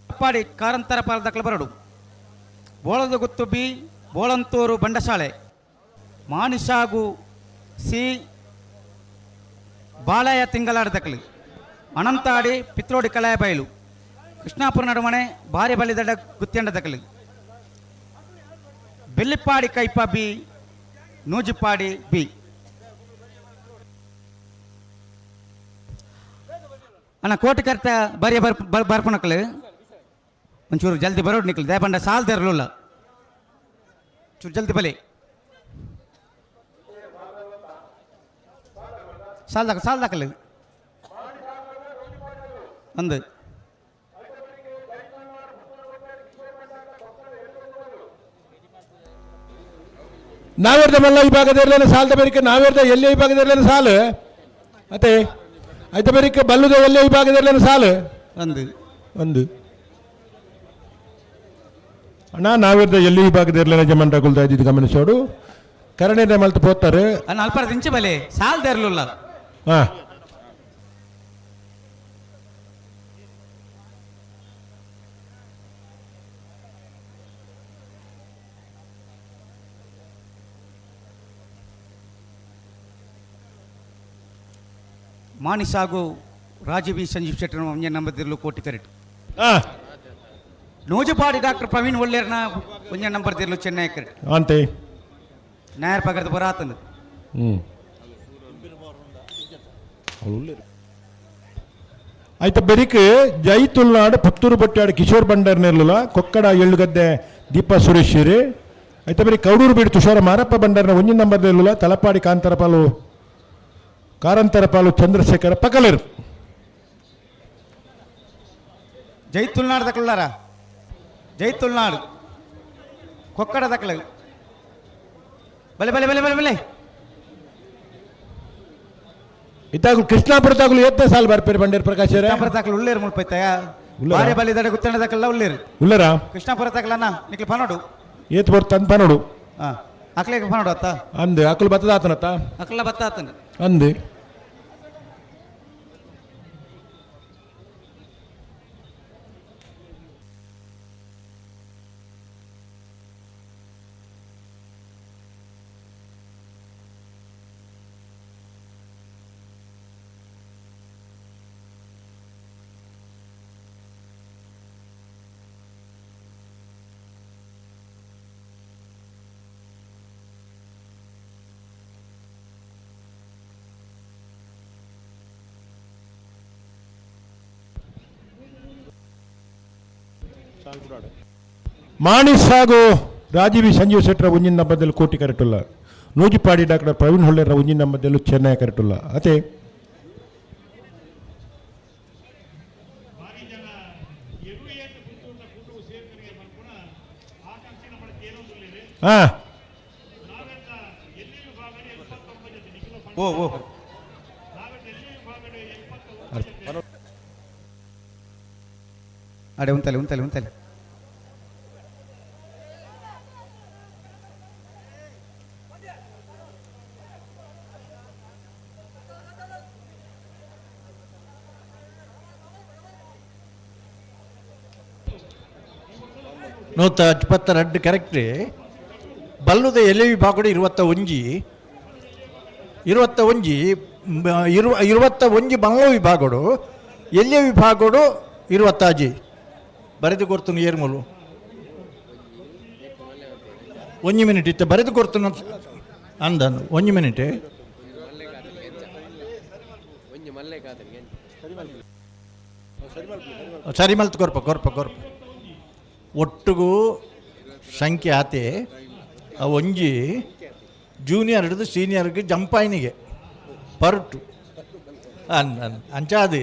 ಅಪ್ಪಾಡಿ ಕಾರಂತರ ಪಾಲದಕ್ಕಲ ಬರಡು ಬೋಳದ ಗುತ್ತು ಬಿ ಬೋಳಂತೂರು ಬಂಡಶಾಲೆ ಮಾನಿಷಾಗು ಸಿ ಬಾಲಯ ತಿಂಗಳಾಡದಕ್ಕಲು ಅನಂತಾಡಿ ಪಿತ್ರೋಡಿ ಕಲಾಯ ಬಯಲು ಕೃಷ್ಣಾಪುರ ನಡುಮನೆ ಬಾರಿ ಬಲಿದಡ ಗುತ್ತಿಯಂಡದಕ್ಕಲು ಬೆಳ್ಳಿಪ್ಪಾಡಿ ಕೈಪ ಬಿ ನೂಜಿಪ್ಪಾಡಿ ಬಿ. ಅಣ್ಣ ಕೋಟಿಕರ್ತ ಬರಿಯ ಬರ್ ಬರ್ಪುನಕ್ಲು ಒಂಚೂರು ಜಲ್ದಿ ಬರೋಡು ನಿಕ್ಲು ದೇಪಂಡ ಸಾಲ್ ತೆರಲಿಲ್ಲ ಚೂರು ಜಲ್ದಿ ಬಲಿ ಸಾಲ್ ದಾಖಲು ಸಾಲ್ ದಾಖಲು ಒಂದು ನಾವೇರ್ದ ಮಲ್ಲ ವಿಭಾಗದ ಇರಲಿಲ್ಲ ಸಾಲದ ಬೇರಿಕೆ ನಾವೇರ್ದ ಎಲ್ಲೇ ವಿಭಾಗದ ಇರಲಿಲ್ಲ ಸಾಲು ಅತ್ತೆ ಐತ ಬೇರಿಕೆ ಬಲ್ಲುದ ಎಲ್ಲೇ ವಿಭಾಗದ ಇರಲಿಲ್ಲ ಸಾಲು ಒಂದು ಒಂದು ಅಣ್ಣ ನಾವೇರ್ದ ಎಲ್ಲಿ ವಿಭಾಗದ ಇರಲಿಲ್ಲ ಜಮನ್ ರಗುಲ್ದ ಇದ್ದಿದ್ದು ಗಮನಿಸೋಡು ಕರಣೆ ಮಲ್ತು ಪೋತಾರೆ. ಅಣ್ಣ ಅಲ್ಪರ ದಿಂಚಿ ಬಲೆ ಸಾಲ್ ಇರಲಿಲ್ಲ. ಹಾ ಮಾನಿಸಾಗು ರಾಜೀವ್ ಸಂಜೀವ್ ಶೆಟ್ಟರ್ ಒಂಜೆ ನಂಬರ್ ದಿರ್ಲು ಕೋಟಿ ಕರೆಟ್. ನೂಜುಪಾಡಿ ಡಾಕ್ಟರ್ ಪ್ರವೀಣ್ ಒಳ್ಳೇರ್ನ ಒಂಜೆ ನಂಬರ್ ದಿರ್ಲು ಚೆನ್ನೈ ಕರೆಟ್. ಅಂತೆ ನಾಯರ್ ಪಗರದ ಬರಾತಂದು. ಆಯ್ತ ಬೆರಿಕ್ ಜೈ ತುಳುನಾಡು ಪುತ್ತೂರು ಬಟ್ಟಾಡು ಕಿಶೋರ್ ಬಂಡಾರ್ ನೆರ್ಲುಲ ಕೊಕ್ಕಡ ಏಳುಗದ್ದೆ ದೀಪಾ ಸುರೇಶ್ ಆಯ್ತ ಬೆರಿ ಕೌಡೂರು ಬೀಡು ತುಷಾರ ಮಾರಪ್ಪ ಬಂಡಾರ್ನ ಒಂಜಿನ ನಂಬರ್ ನೆರ್ಲುಲ ತಲಪಾಡಿ ಕಾಂತರಪಾಲು ಕಾರಂತರಪಾಲು ಚಂದ್ರಶೇಖರ ಪಕಲೇರು. ಜೈ ತುಳುನಾಡು ದಕ್ಕಲಾರ ಜೈ ತುಳುನಾಡು ಕೊಕ್ಕಡ ದಕ್ಕಲ ಬಲೆ ಬಲೆ ಬಲೆ ಬಲೆ ಬಲೆ ಇತ್ತಾಗಲು ಕೃಷ್ಣಾಪುರ ತಾಗಲು ಎತ್ತ ಸಾಲು ಬರ್ಪೇರು ಬಂಡೇರು ಪ್ರಕಾಶ್ ಕೃಷ್ಣಾಪುರ ತಾಕಲು ಉಳ್ಳೇರು ಮುಲ್ಪೈತ ಬಾರೆ ಬಲಿ ದಡ ಗುತ್ತಣ ದಕ್ಕಲ್ಲ ಉಳ್ಳೇರು ಉಳ್ಳೇರಾ ಕೃಷ್ಣಾಪುರ ತಾಕಲನ್ನ ನಿಕ್ಲು ಪನೋಡು ಏತ್ ಬರ್ತ ಪನೋಡು ಹಾ ಅಕ್ಲೇಗೆ ಪನೋಡು ಅತ್ತ ಅಂದು ಅಕ್ಲು ಬತ್ತದ ಆತನತ್ತ ಅಕ್ಲ ಬತ್ತ ಆತನ ಅಂದು ಮಾಣಿಸ್ ಹಾಗೂ ರಾಜೀವಿ ಸಂಜೀವ್ ಶೆಟ್ಟರ ಉಂಜಿನ ನಂಬದಲ್ಲಿ ಕೋಟಿ ಕರೆಟುಲ್ಲ ನೂಜಿಪಾಡಿ ಡಾಕ್ಟರ್ ಪ್ರವೀಣ್ ಹೊಳ್ಳೆರ ಉಂಜಿನ ನಂಬದಲ್ಲೂ ಚೆನ್ನೈ ಕರೆಟುಲ್ಲ ಅದೇ ಹಾ ಓ ಓ. ಅಡೆ ಉಂತಲೆ ಉಂತಲೆ ಉಂತಲೆ. 122 ಕರೆಕ್ಟ್. ಬಲ್ಲುದ ಎಲೆ ವಿಭಾಗಡು 21 21 21 ಬಂಗ್ಲೋ ವಿಭಾಗಡು ಎಲೆ ವಿಭಾಗಡು 26 ಬರೆದು ಕೊಡ್ತೀನಿ ಏರ್ಮೂಲು ಒಂಜಿ ಮಿನಿಟ್ ಇತ್ತು ಬರೆದು ಕೊಡ್ತೀನಿ ಅಂದನು ಒಂಜಿ ಮಿನಿಟ್. ಸರಿ ಮಲ್ತು ಕೊರ್ಪ ಕೊರ್ಪ ಕೊರ್ಪ ಒಟ್ಟಿಗೂ ಸಂಖ್ಯೆ ಆತೆ ಆ ಒಂಜಿ ಜೂನಿಯರ್ ಹಿಡಿದು ಸೀನಿಯರ್ಗೆ ಜಂಪಾಯಿನಿಗೆ ಪರಟು ಅನ್ ಅಂಚಾದಿ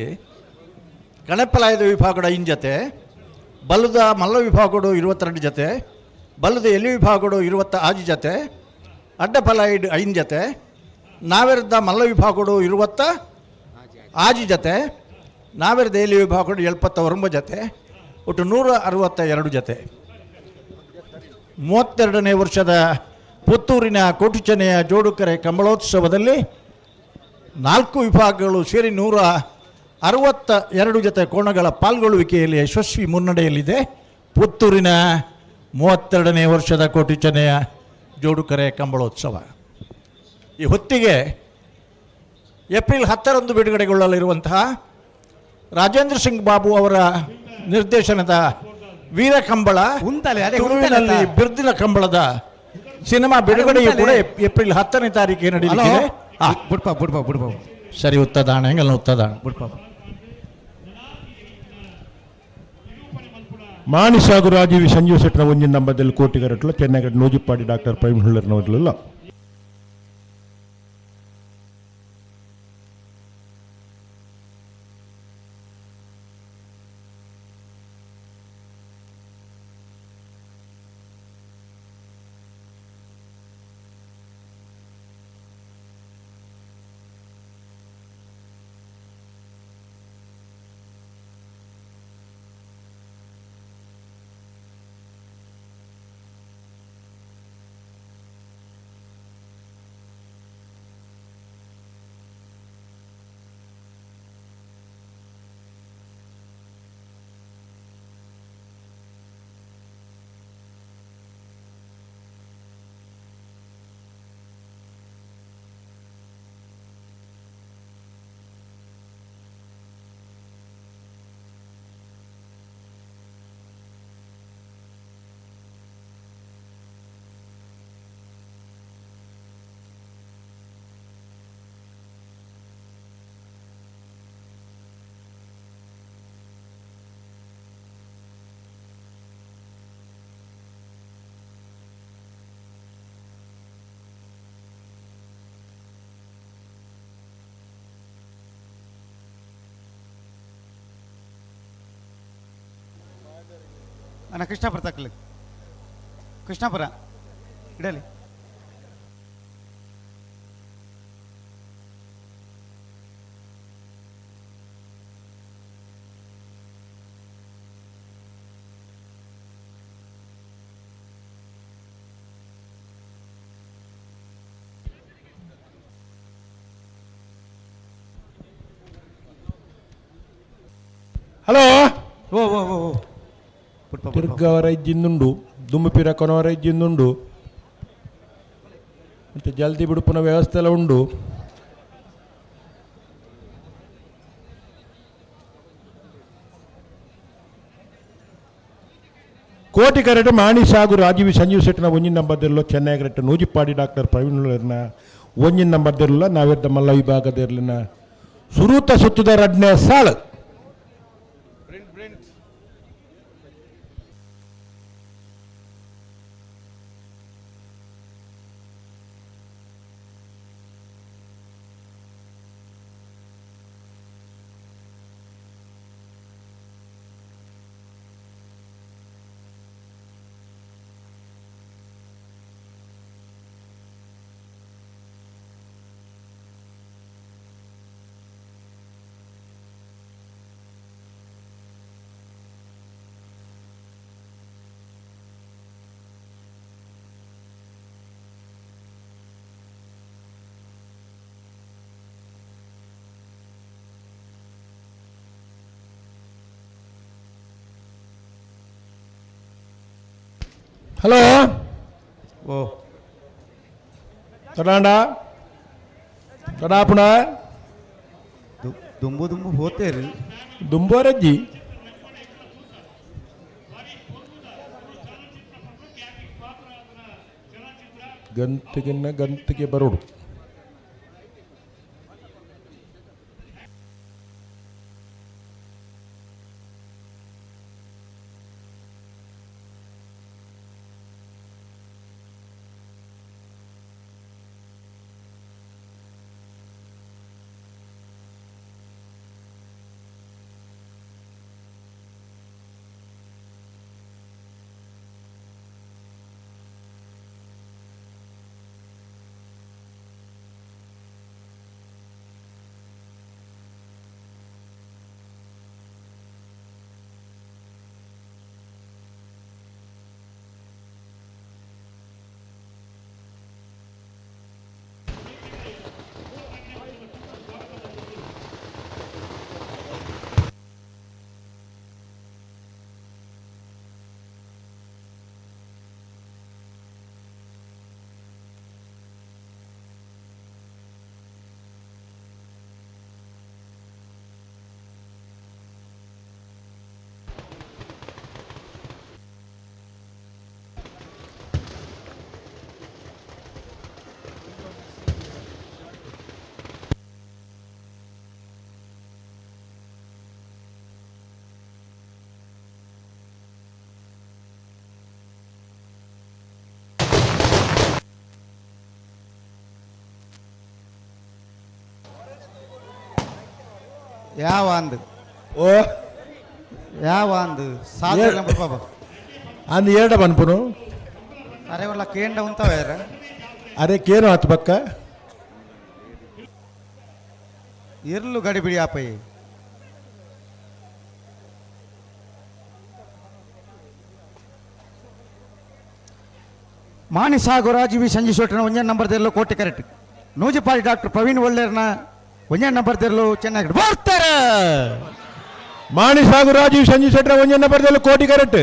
ಕಣಪ್ಪಲಾಯದ ವಿಭಾಗದ ಐದು ಜೊತೆ, ಬಲ್ಲದ ಮಲ್ಲ ವಿಭಾಗಡು 22 ಜೊತೆ, ಬಲ್ಲದ ಎಲ್ಲಿ ವಿಭಾಗಡು 26 ಜೊತೆ, ಅಡ್ಡಪಲಾಯಿಡ್ 5 ಜೊತೆ, ನಾವೆರದ ಮಲ್ಲ ವಿಭಾಗಡು 26 ಜೊತೆ, ನಾವೆರದ ಎಲ್ಲಿ ವಿಭಾಗಡು 79 ಜೊತೆ, ಒಟ್ಟು 162 ಜೊತೆ. 32ನೇ ವರ್ಷದ ಪುತ್ತೂರಿನ ಕೋಟಿಚೆನೆಯ ಜೋಡುಕರೆ ಕಂಬಳೋತ್ಸವದಲ್ಲಿ 4 ವಿಭಾಗಗಳು ಸೇರಿ 162 ಜೊತೆ ಕೋಣಗಳ ಪಾಲ್ಗೊಳ್ಳುವಿಕೆಯಲ್ಲಿ ಯಶಸ್ವಿ ಮುನ್ನಡೆಯಲ್ಲಿದೆ ಪುತ್ತೂರಿನ 32ನೇ ವರ್ಷದ ಕೋಟಿಚೆನೆಯ ಜೋಡುಕರೆ ಕಂಬಳೋತ್ಸವ. ಈ ಹೊತ್ತಿಗೆ ಏಪ್ರಿಲ್ 10ರಂದು ಬಿಡುಗಡೆಗೊಳ್ಳಲಿರುವಂತಹ ರಾಜೇಂದ್ರ ಸಿಂಗ್ ಬಾಬು ಅವರ ನಿರ್ದೇಶನದ ವೀರಕಂಬಳ ತುಳುವಿನಲ್ಲಿ ಬಿರ್ದಿನ ಕಂಬಳದ ಸಿನಿಮಾ ಬಿಡುಗಡೆಯು ಕೂಡ ಏಪ್ರಿಲ್ 10ನೇ ತಾರೀಕಿಗೆ ನಡೆಯಲಿದೆ. ಬುಡ್ಪ ಬುಡ್ಪ ಬುಡ್ಪ ಸರಿ, ಉತ್ತದಾಣ ಹೆಂಗಲ್ಲ ಉತ್ತದಾಣ ಬುಡ್ಪ. ಮಾಣಿಸಾಗು ರಾಜೀವಿ ಸಂಜೀವ್ ಶೆಟ್ಟರ ಒಂಜಿನ ನಂಬದಲ್ಲಿ ಕೋಟಿಗರಟ್ಲು ಚೆನ್ನೈಗಡ್ ನೂಜಿಪ್ಪಾಡಿ ಡಾಕ್ಟರ್ ಪ್ರವೀಣ್ ಹುಳ್ಳರ್ನವರ್ಲೆಲ್ಲ. ಅಣ್ಣ ಕೃಷ್ಣಾಪುರ ತಕ್ಕಲಿ, ಕೃಷ್ಣಾಪುರ ಇಡಲಿ. ಹಲೋ ಓ ಓ ಓ ತಿರ್ಗವರ ಇಜ್ಜಿಂದುಂಡು ದುಮ್ಮುಪಿರ ಕೊನವರ ಇಜ್ಜಿಂದುಂಡು ಮತ್ತು ಜಲ್ದಿ ಬಿಡುಪುನ ವ್ಯವಸ್ಥೆ ಎಲ್ಲ ಉಂಡು. ಕೋಟಿ ಕರೆಟ್ ಮಾಣಿ ಸಾಗು ರಾಜೀವಿ ಸಂಜೀವ್ ಶೆಟ್ಟಿನ ಒಂಜಿನ ನಂಬರ್ದಿರಲು ಚೆನ್ನೈ ಕರೆಟ್ ನೂಜಿಪ್ಪಾಡಿ ಡಾಕ್ಟರ್ ಪ್ರವೀಣ್ ಒಂಜಿನ ನಂಬರ್ದಿರಲ್ಲ ನಾವೆದ್ದ ಮಲ್ಲ ವಿಭಾಗದಿರಲಿನ ಸುರೂತ ಸುತ್ತದ ರಡ್ನೇ ಸಾಳು. ಹಲೋ. ಓ ತಡಾಂಡ ತಡಾಪುಣ ದುಂಬು ದುಂಬು ಹೋತೇರಿ ದುಂಬೋರಜ್ಜಿ. ಗಂತಿಗಿನ್ನ ಗಂತಿಗೆ ಬರೋಡು. ಯಾವ ಅಂದು ಓ ಯಾವ ಅಂದು ಸಾಧ್ಯ ಪಾಪ ಅಂದು ಏಡ ಬನ್ಪುನು. ಅರೆ ಒಲ್ಲ ಕೇಂಡ ಉಂತವ. ಅರೆ ಕೇನು ಹತ್ತು ಪಕ್ಕ ಇರ್ಲು ಗಡಿಬಿಡಿ ಆಪೈ. ಮಾಣಿಸಾಗು ರಾಜೀವಿ ಸಂಜೆ ಸೋಟಿನ ಒಂಜೇ ನಂಬರ್ ತೆರಲು ಕೋಟೆ ಕರೆಕ್ಟ್. ನೂಜಿಪಾಡಿ ಡಾಕ್ಟರ್ ಪ್ರವೀಣ್ ಒಳ್ಳೇರ್ನ ಒಂಜೇ ನಂಬರ್ ತೆರಲು ಚೆನ್ನಾಗಿ ಬರ್ತಾರೆ. ಮಾಣಿಸಾಗು ರಾಜೀವ್ ಸಂಜೀವ್ ಶೆಟ್ಟರ ಒಂಜೇ ನಂಬರ್ ತೆರಲು ಕೋಟಿ ಕರೆಕ್ಟ್.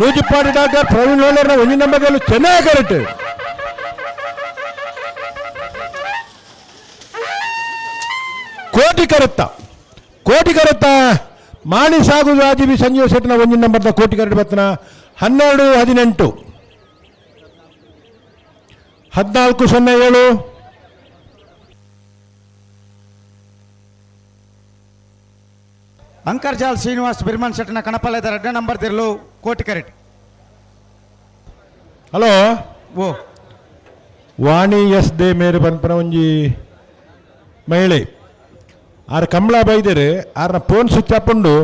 ನೂಜಿಪಾಡಿ ಡಾಕ್ಟರ್ ಪ್ರವೀಣ್ ಒಳ್ಳೇರ್ನ ಒಂಜೇ ನಂಬರ್ ತೆರಲು ಚೆನ್ನಾಗಿ ಕರೆಕ್ಟ್. ಕೋಟಿ ಕರೆತ್ತ ಕೋಟಿ ಕರೆತ್ತ ಮಾಣಿಸಾಗು ರಾಜೀವ್ ಸಂಜೀವ್ ಶೆಟ್ಟನ ಒಂಜಿ ನಂಬರ್ದ ಕೋಟಿ ಕರೆಕ್ಟ್ ಬತ್ತನ. 12 18 14 0 7. ಅಂಕರ್ಜಾಲ್ ಶ್ರೀನಿವಾಸ್ ಬಿರ್ಮನ್ ಶೆಟ್ಟನ ಕಣಪಾಲದ ಎರಡನೇ ನಂಬರ್ ತಿರಲು ಕೋಟಿ ಕರೆಕ್ಟ್. ಹಲೋ. ಓ ವಾಣಿ ಎಸ್ they ಮೇರೆ ಪನ್ಪನ ಒಂಜಿ ಮಹಿಳೆ ಆರ್ ಕಮಲ ಬೈದೇರು ಆರ್ನ ಫೋನ್ ಸ್ವಿಚ್ ಆಫ್ ಉಂಡು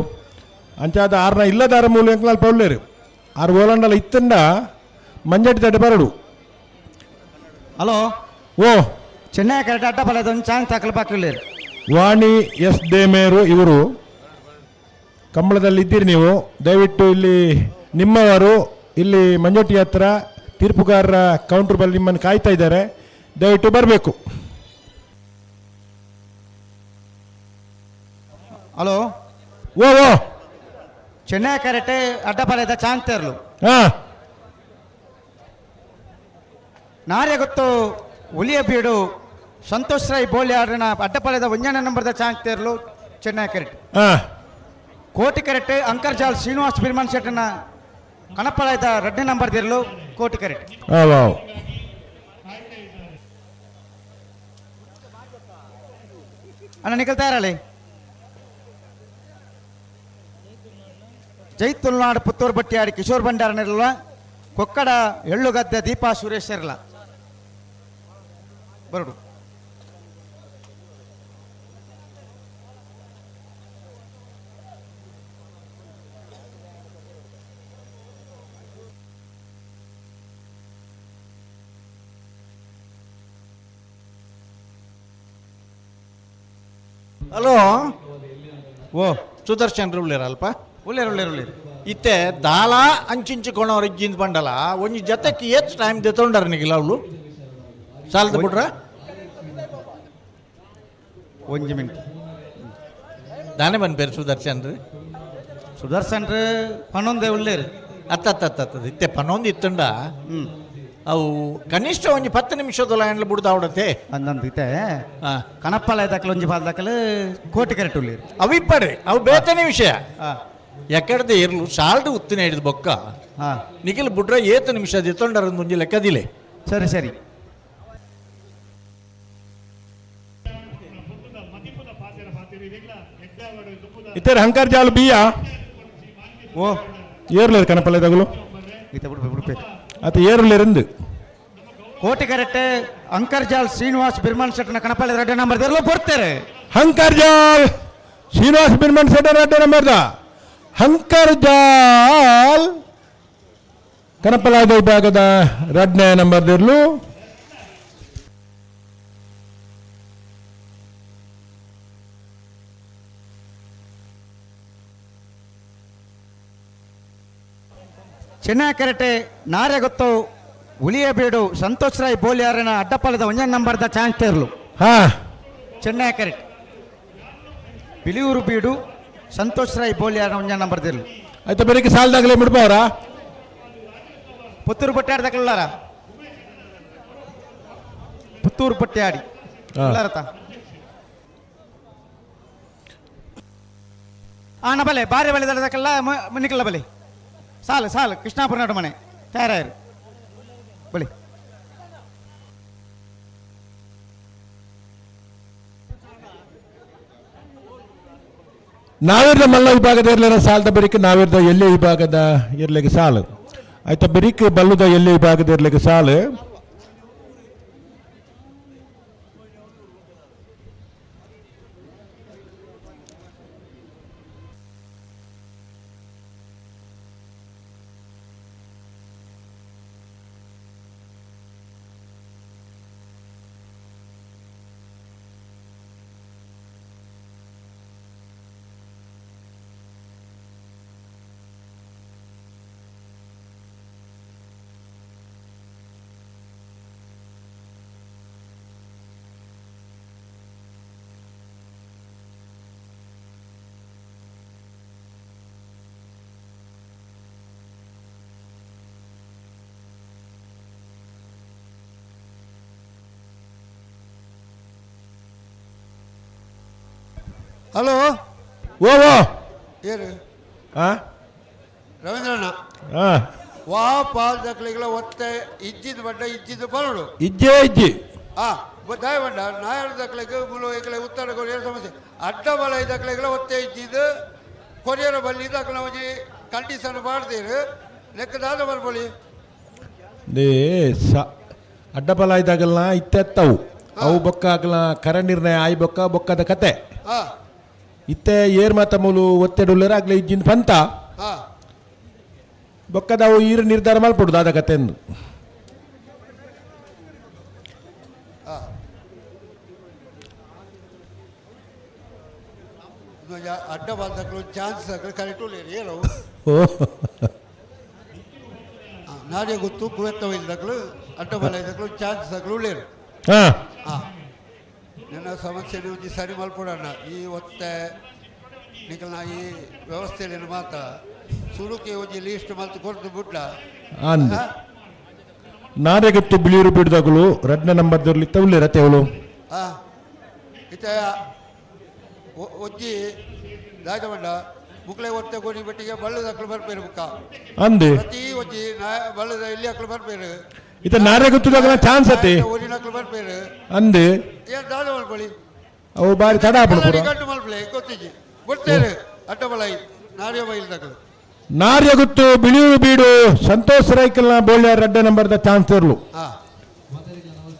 ಅಂಚಾದ ಆರ್ನ ಇಲ್ಲದಾರ ಮೂಲ ಎಂಕ್ಲಾಲ್ ಪೌಲ್ಲೇರು ಆರ್ ಓಲಂಡಲ ಇತ್ತಂಡ ಮಂಜಟ್ಟಿ ತಡೆ ಬರಡು. ಹಲೋ. ಓ ಚೆನ್ನೈ ಕರೆಕ್ಟ್ ಅಡ್ಡ ಬಲದ ಒಂದು ಚಾಂಗ್ ತಾಕಲು ಬಾಕಿಲ್ಲೇರು. ವಾಣಿ ಎಸ್ they ಮೇರು ಇವರು ಕಂಬಳದಲ್ಲಿ ಇದ್ದೀರಿ ನೀವು, ದಯವಿಟ್ಟು ಇಲ್ಲಿ ನಿಮ್ಮವರು ಇಲ್ಲಿ ಮಂಜೋಟಿ ಹತ್ರ ತೀರ್ಪುಗಾರರ ಕೌಂಟರ್ ಬಳಿ ನಿಮ್ಮನ್ನು ಕಾಯ್ತಾ ಇದ್ದಾರೆ, ದಯವಿಟ್ಟು ಬರಬೇಕು. ಹಲೋ. ಓ ಓ ಚೆನ್ನೈ ಕರೆಕ್ಟ್ ಅಡ್ಡ ಬಲದ ಚಾಂಗ್ ತೇರ್ಲು. ಹಾಂ ನಾರೇ ಗೊತ್ತು ಹುಲಿಯ ಬೀಡು ಸಂತೋಷ್ ರಾಯ್ ಬೋಳಿ ಆಡಿನ ಅಡ್ಡಪಾಳ್ಯದ ಒಂಜನೇ ನಂಬರ್ದ ಚಾಂಗ್ ತೇರ್ಲು ಚೆನ್ನೈ ಕರೆಕ್ಟ್. ಹಾಂ ಕೋಟಿ ಕರೆಕ್ಟ್ ಅಂಕರ್ಜಾಲ್ ಶ್ರೀನಿವಾಸ್ ಬಿರ್ಮನ್ ಶೆಟ್ಟನ ಕಣಪಾಳ್ಯದ ಎರಡನೇ ನಂಬರ್ ತಿರ್ಲು ಕೋಟಿ ಕರೆಕ್ಟ್. ವಾವ್. ಅಣ್ಣ ನಿಖಲ್ ತಯಾರಳಿ. ಜೈ ತುಳುನಾಡು ಪುತ್ತೂರು ಬಟ್ಟಿಯಾಡಿ ಕಿಶೋರ್ ಭಂಡಾರನಿರಲ್ಲ ಕೊಕ್ಕಡ ಎಳ್ಳುಗದ್ದೆ ದೀಪಾ ಸುರೇಶ್ ಇರಲ್ಲ ಬರಡು. ಹಲೋ. ಓ ಸುದರ್ಶನ್ ಉಳ್ಳೇರ ಅಲ್ಪ ಉಳ್ಳೇರು ಉಳ್ಳೇರು ಉಳ್ಳೇರು. ಇತ್ತೆ ದಾಲ ಅಂಚಿಂಚಿಕೊಣವ್ರ ಇಜ್ಜಿಂದ ಬಂಡಲ ಒಂಜಿ ಜೊತೆಗೆ ಏತ್ ಟೈಮ್ ದೆತೊಂಡಾರ ನಿಗಿಲ್ಲ ಅವಳು ಸಾಲದ ಬಿಡ್ರ ಒಂಜಿ ಮಿನಿಟ್ ದಾನೆ ಬಂದ್ ಬೇರೆ ಸುದರ್ಶನ್ ರೀ. ಸುದರ್ಶನ್ ರೀ ಪನ್ನೊಂದೇ ಉಳ್ಳೇರು. ಅತ್ತ ಅತ್ತ ಅತ್ತ ಇತ್ತೆ ಪನ್ನೊಂದು ಇತ್ತಂಡ ಅವು ಕನಿಷ್ಠ ಒಂಜಿ 10 ನಿಮಿಷದ ಲೈನ್ಲ ಬುಡ್ದು ಆವಡತೆ. ಅಂದಂದು ಇತ್ತೆ ಕಣಪ್ಪಲ ದಾಖಲೆ ಒಂಜಿ ಬಾಲ್ ದಾಖಲೆ ಕೋಟಿ ಕರೆಕ್ಟ್ ಉಳ್ಳೇರು. ಅವು ಇಪ್ಪಡ್ರಿ, ಅವು ಬೇತನೆ ವಿಷಯ. ಎಕ್ಕಡ್ದೆ ಇರ್ಲು ಸಾಲ್ಡ್ ಉತ್ತಿನ ಹಿಡಿದು ಬೊಕ್ಕ ನಿಖಿಲ್ ಬುಡ್ರ ಏತು ನಿಮಿಷ ದಿತ್ತೊಂಡರ ಒಂಜಿ ಲೆಕ್ಕದಿಲೆ. ಸರಿ ಸರಿ. ಇತ್ತರ ಹಂಕರ್ ಜಾಲು ಬಿಯಾ ಓ ಏರ್ಲೇರು ಕಣಪಲ್ಲ ತಗುಲು. ಇತ್ತೆ ಬಿಡ್ಪೆ ಬಿಡ್ಪೆ. ಅತ ಏರ್ಲೇರಂದು ಕೋಟಿ ಕರೆಕ್ಟ್ ಅಂಕರ್ಜಾಲ್ ಶ್ರೀನಿವಾಸ್ ಬಿರ್ಮಾನ್ ಶೆಟ್ಟನ ಕಣಪಲ್ಲ ರೆಡ್ಡಿ ನಂಬರ್ ದೆರ್ಲು ಬರ್ತಾರೆ. ಹಂಕರ್ಜಾಲ್ ಶ್ರೀನಿವಾಸ್ ಬಿರ್ಮಾನ್ ಶೆಟ್ಟನ ರೆಡ್ಡಿ ನಂಬರ್ದ ಹಂಕರ್ಜಾಲ್ ಕಣಪಲಾದ ವಿಭಾಗದ ರಡ್ನೇ ನಂಬರ್ ದಿರ್ಲು. ಚೆನ್ನೈ ಕರೆಟೆ ನಾರೆ ಗೊತ್ತು ಉಳಿಯಬೇಡು ಸಂತೋಷ್ ರಾಯ್ ಬೋಲಿಯಾರನ ಅಡ್ಡಪಾಲದ ಒಂಜನೇ ನಂಬರ್ದ ಚಾನ್ಸ್ ತೇರ್ಲು. ಹಾ ಚೆನ್ನೈ ಕರೆಕ್ಟ್ ಬಿಳಿಯೂರು ಬೀಡು ಸಂತೋಷ್ ರಾಯ್ ಬೋಲಿಯಾರನ ಒಂಜನೇ ನಂಬರ್ ತಿರ್ಲು. ಆಯ್ತಾ ಬೆಳಿಗ್ಗೆ ಸಾಲದಾಗಲೇ ಬಿಡ್ಬಾರ. ಪುತ್ತೂರು ಪಟ್ಟಾಡಿ ದಕ್ಕಲಾರ ಪುತ್ತೂರು ಪಟ್ಟಾಡಿ ಉಳ್ಳಾರತ ಆನ ಬಲೆ ಬಾರೆ ಬಲೆ ದಕ್ಕಲ್ಲ ನಿಕ್ಕಲ್ಲ ಬಲೆ ಸಾಲು ಸಾಲು ಕೃಷ್ಣಾಪುರ ನಡು ಮನೆ ತಯಾರಾಯರು ಬಳಿ. ನಾವಿರ್ದ ಮಲ್ಲ ವಿಭಾಗದ ಇರ್ಲಿರ ಸಾಲದ ಬರಿಕ್ ನಾವಿರ್ದ ಎಲ್ಲೇ ವಿಭಾಗದ ಇರ್ಲಿಕ್ಕೆ ಸಾಲು. ಆಯ್ತಾ ಬರಿಕ್ ಬಲ್ಲುದ ಎಲ್ಲೇ ವಿಭಾಗದ ಇರ್ಲಿಕ್ಕೆ ಸಾಲು. ಹಲೋ ಓ ಓ ಏನು ಆ ರವೀಂದ್ರಣ್ಣ ಆ ವಾ ಪಾದಕ್ಲಿಗಳ ಒತ್ತೆ ಇಜ್ಜಿದ ಬಡ್ಡ ಇಜ್ಜಿದ ಬರಡು ಇಜ್ಜೆ ಇಜ್ಜಿ ಆ ದಯವಂಡ ನಾಯರ ದಕ್ಲಿಗೆ ಮುಲು ಈಗಲೇ ಉತ್ತರ ಕೊರಿಯರ್ ಸಮಸ್ಯೆ ಅಡ್ಡ ಬಲ ಇದಕ್ಲಿಗಳ ಒತ್ತೆ ಇಜ್ಜಿದ್ದು ಕೊರಿಯರ್ ಬಲ್ಲಿ ದಕ್ಲ ಒಂಜಿ ಕಂಡೀಷನ್ ಮಾಡ್ತೀರಿ ಲೆಕ್ಕದಾದ ಬರ್ಬೋಳಿ. They ಸ ಅಡ್ಡಬಲ ಇದ್ದಾಗಲ್ಲ ಇತ್ತೆತ್ತವು ಅವು ಬೊಕ್ಕ ಆಗಲ ಕರ ನಿರ್ಣಯ ಆಯ್ ಬೊಕ್ಕ ಬೊಕ್ಕದ ಕತೆ ಇತ್ತೆ ಏರ್ ಮಾತ ಮೂಲು ಒತ್ತೆಡುಲ್ಲರ ಆಗ್ಲೇ ಇಜ್ಜಿನ ಪಂತ ಬೊಕ್ಕದ ಅವು ಈರು ನಿರ್ಧಾರ ಮಲ್ಪಡು ದಾದ ಕತೆ ಎಂದು. ಅಡ್ಡ ಬಾಲ್ದಕ್ಲು ಚಾನ್ಸ್ ಕರೆಕ್ಟ್ ಏನು ನಾನೇ ಗೊತ್ತು ಕುವೆತ್ತ ಇದ್ದಕ್ಲು ಅಡ್ಡ ಬಲ ಇದ್ದಕ್ಲು ಚಾನ್ಸ್ ದಕ್ಲು ಉಳ್ಳೇರು. ಹಾಂ ನನ್ನ ಸಮಸ್ಯೆ ಒಂಜಿ ಸರಿ ಮಲ್ಪಡೋಣ ಈ ಒತ್ತೆ ನಿಕಲ್ನ ಈ ವ್ಯವಸ್ಥೆಯಲ್ಲಿ ಮಾತ್ರ ಸುರುಕಿ ಒಂಜಿ ಲೀಸ್ಟ್ ಮಲ್ತು ಕೊಡ್ತು ಬಿಡ್ಲ. ನಾನೇ ಗೊತ್ತು ಬಿಳಿಯೂರು ಬಿಡ್ದಾಗಲು ರಡ್ನ ನಂಬರ್ ದೊರ್ಲಿ ತೌಲೆ ರತೆವಳು. ಹಾಂ ಇತ್ತೆ ಒಂಜಿ ದಾಯಕಬಂಡ ಮುಕ್ಲೆ ಒತ್ತೆ ಗೋಣಿ ಬೆಟ್ಟಿಗೆ ಬಳ್ಳದ ಅಕ್ಲು ಬರ್ಪೇರು ಬುಕ್ಕ ಅಂದೆ ಪ್ರತಿ ಒಂಜಿ ಬಳ್ಳದ ಇಲ್ಲಿ ಅಕ್ಲು ಬರ್ಪೇರು. ಇತ ನಾರೇ ಗೊತ್ತದಾಗಲ ಚಾನ್ಸ್ ಅತಿ ಊರಿನ ಅಕ್ಲು ಬರ್ಪೇರು ಅಂದೆ ಏನ್ ದಾದ ಮಲ್ಪೊಳಿ ಅವು ಬಾರಿ ತಡ ಆಪುಂಡು ಪೂರ. ಗಂಟು ಮಲ್ಪಲೆ ಗೊತ್ತಿಜ್ಜಿ ಗೊತ್ತೇರು ಅಡ್ಡ ಬಲೈ ನಾರ್ಯ ಬೈಲ್ ದಕ್ಲು. ನಾರ್ಯ ಗುತ್ತು ಬಿಳಿಯೂರು ಬೀಡು ಸಂತೋಷ್ ರೈಕಲ್ನ ಬೋಳ್ಯಾರ್ ರಡ್ಡ ನಂಬರ್ದ ಚಾನ್ಸ್ ತೇರ್ಲು.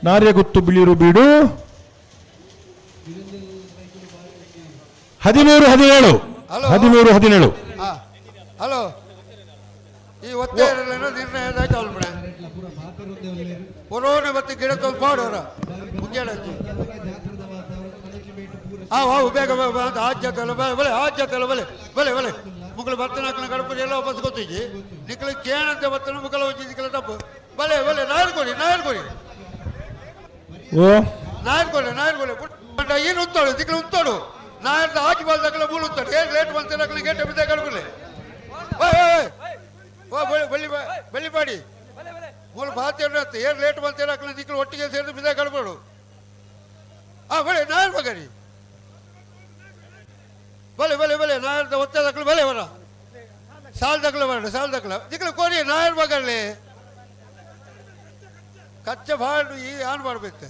ನಾರ್ಯ ಗುತ್ತು ಬಿಳಿಯೂರು ಬೀಡು 13 17 13 17. ಹಲೋ ಈ ಒತ್ತೆ ನಿರ್ಣಯ ಆಯ್ತು ಅಲ್ಪಣೆ ಕೊರೋನೆ ಮತ್ತೆ ಗಿಡಕ್ಕೆ ಪಾಡೋರ ಮುಂಜಾನೆ ಹಾಂ ಹಾವು ಬೇಗ ಆಜ್ಯತಲ್ಲ ಬಲೆ ಆಜ್ಯತಲ್ಲ ಬಲೆ ಬಲೆ ಬಲೆ ಮುಕ್ಕಳು ಬರ್ತನ ಗಣಪತಿ ಎಲ್ಲ ವಾಪಸ್ ಗೊತ್ತಿಜ್ಜಿ ನಿಕ್ಕಲು ಕೇಳಂತೆ ಬರ್ತನ ಮುಕ್ಕಳ ಹೋಗಿ ನಿಕ್ಕಲ ತಪ್ಪು ಬಲೆ ಬಲೆ ನಾಯರ್ ಕೊಡಿ ನಾಯರ್ ಕೊಡಿ ಓ ನಾಯರ್ ಕೊಡಿ ನಾಯರ್ ಕೊಡಿ ಏನು ಉತ್ತಾಡು ದಿಕ್ಕಲು ಉತ್ತಾಡು ನಾಯರ್ದ ಆಚೆ ಬಾಲ್ದಕ್ಕಲ ಮೂಳು ಉತ್ತಾಡು ಏನು ಲೇಟ್ ಬಂತ ಗೇಟ್ ಬಿದ್ದೆ ಗಣಪತಿ ಓ ಓ ಬತ್ತೆ ಏರು ಲೇಟ್ ಬಂತೇನೆ ಅಕ್ಲ ನಿಕ್ಕಲು ಒಟ್ಟಿಗೆ ಸೇರಿದು ಬಿದ ಕಡ್ಬೇಡು. ಹಾಂ ಬಳೆ ನಾಯರ್ ಬಗರಿ ಬಲೆ ಬಲೆ ಬಲೆ ನಾಯರ್ ಒತ್ತೆ ದಕ್ಕಲು ಬಲೆ ಬರ ಸಾಲ್ ದಕ್ಕಲು ಬರಡು ಸಾಲ್ ದಕ್ಕಲು ನಿಕ್ಕಲು ಕೋರಿ ನಾಯರ್ ಬಗರ್ಲಿ ಕಚ್ಚ ಬಾಡು ಈ ಆನ್ ಮಾಡಬೇಕು.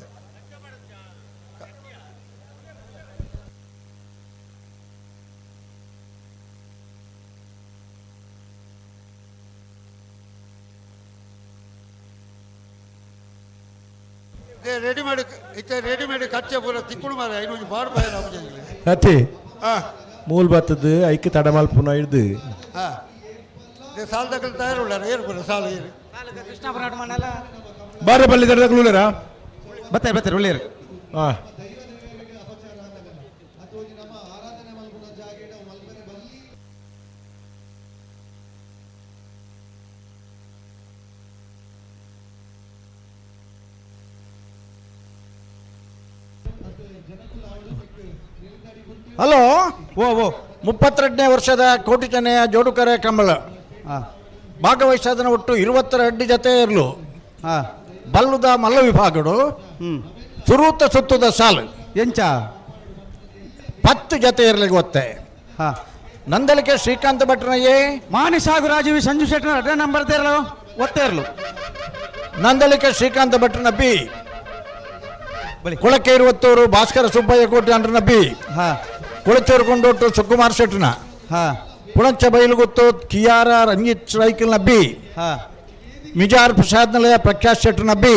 ರೆಡಿಮೇಡ್ ಇತ್ತೆ ರೆಡಿಮೇಡ್ ಕಚ್ಚೆ ಪೂರ ತಿಕ್ಕುಡು ಮಾರ ಐನೂರು ಬಾಡು ಬಾಯ ಅತಿ ಮೂಲ್ ಬತ್ತದ ಐಕ್ ತಡ ಮಲ್ಪುನ ಹಿಡ್ದು. ಹಾಂ ಸಾಲ್ ದಕ್ಕಲು ತಯಾರುಳ್ಳಾರ ಏರು ಪೂರ ಸಾಲು ಏರು ಬಾರೆ ಬಲ್ಲಿ ದಡದಕ್ಕಲು ಉಳ್ಳೇರಾ? ಬತ್ತಾರೆ ಬತ್ತಾರೆ ಉಳ್ಳೇರು. ಹಾಂ ಹಲೋ ಓ ಓ 32ನೇ ವರ್ಷದ ಕೋಟಿ ಚೆನ್ನಯ್ಯ ಜೋಡುಕರೆ ಕಂಬಳ ಭಾಗವಹಿಸಾದನ ಒಟ್ಟು 22 ಜತೆ ಇರಲು ಬಲ್ಲುದ ಮಲ್ಲ ವಿಭಾಗಡು ಸುರೂತ ಸುತ್ತದ ಸಾಲು ಎಂಚ 10 ಜತೆ ಇರಲಿ ಗೊತ್ತೆ. ನಂದಲಿಕೆ ಶ್ರೀಕಾಂತ ಭಟ್ರನಯ್ಯೇ ಮಾನಿಸಾಗು ರಾಜೀವಿ ಸಂಜು ಶೆಟ್ಟನ ಅಡ್ಡ ನಂಬರ್ ತೇರಲು ಒತ್ತೆ ಇರಲು. ನಂದಲಿಕೆ ಶ್ರೀಕಾಂತ ಭಟ್ರನ ಬಿ ಕುಳಕ್ಕೆ ಇರುವತ್ತೂರು ಭಾಸ್ಕರ ಸುಬ್ಬಯ್ಯ ಕೋಟಿ ಅಂಡ್ರನ ಬಿ ಕುಳಚೂರು ಕೊಂಡೋಟು ಸುಕುಮಾರ್ ಶೆಟ್ಟನ ಪುಣಚ ಬೈಲುಗುತ್ತು ಕಿಯಾರ ರಂಜಿತ್ ರೈಕಲ್ನ ಬಿ ಮಿಜಾರ್ ಪ್ರಸಾದ್ ನಿಲಯ ಪ್ರಖ್ಯಾತ್ ಶೆಟ್ಟನ ಬಿ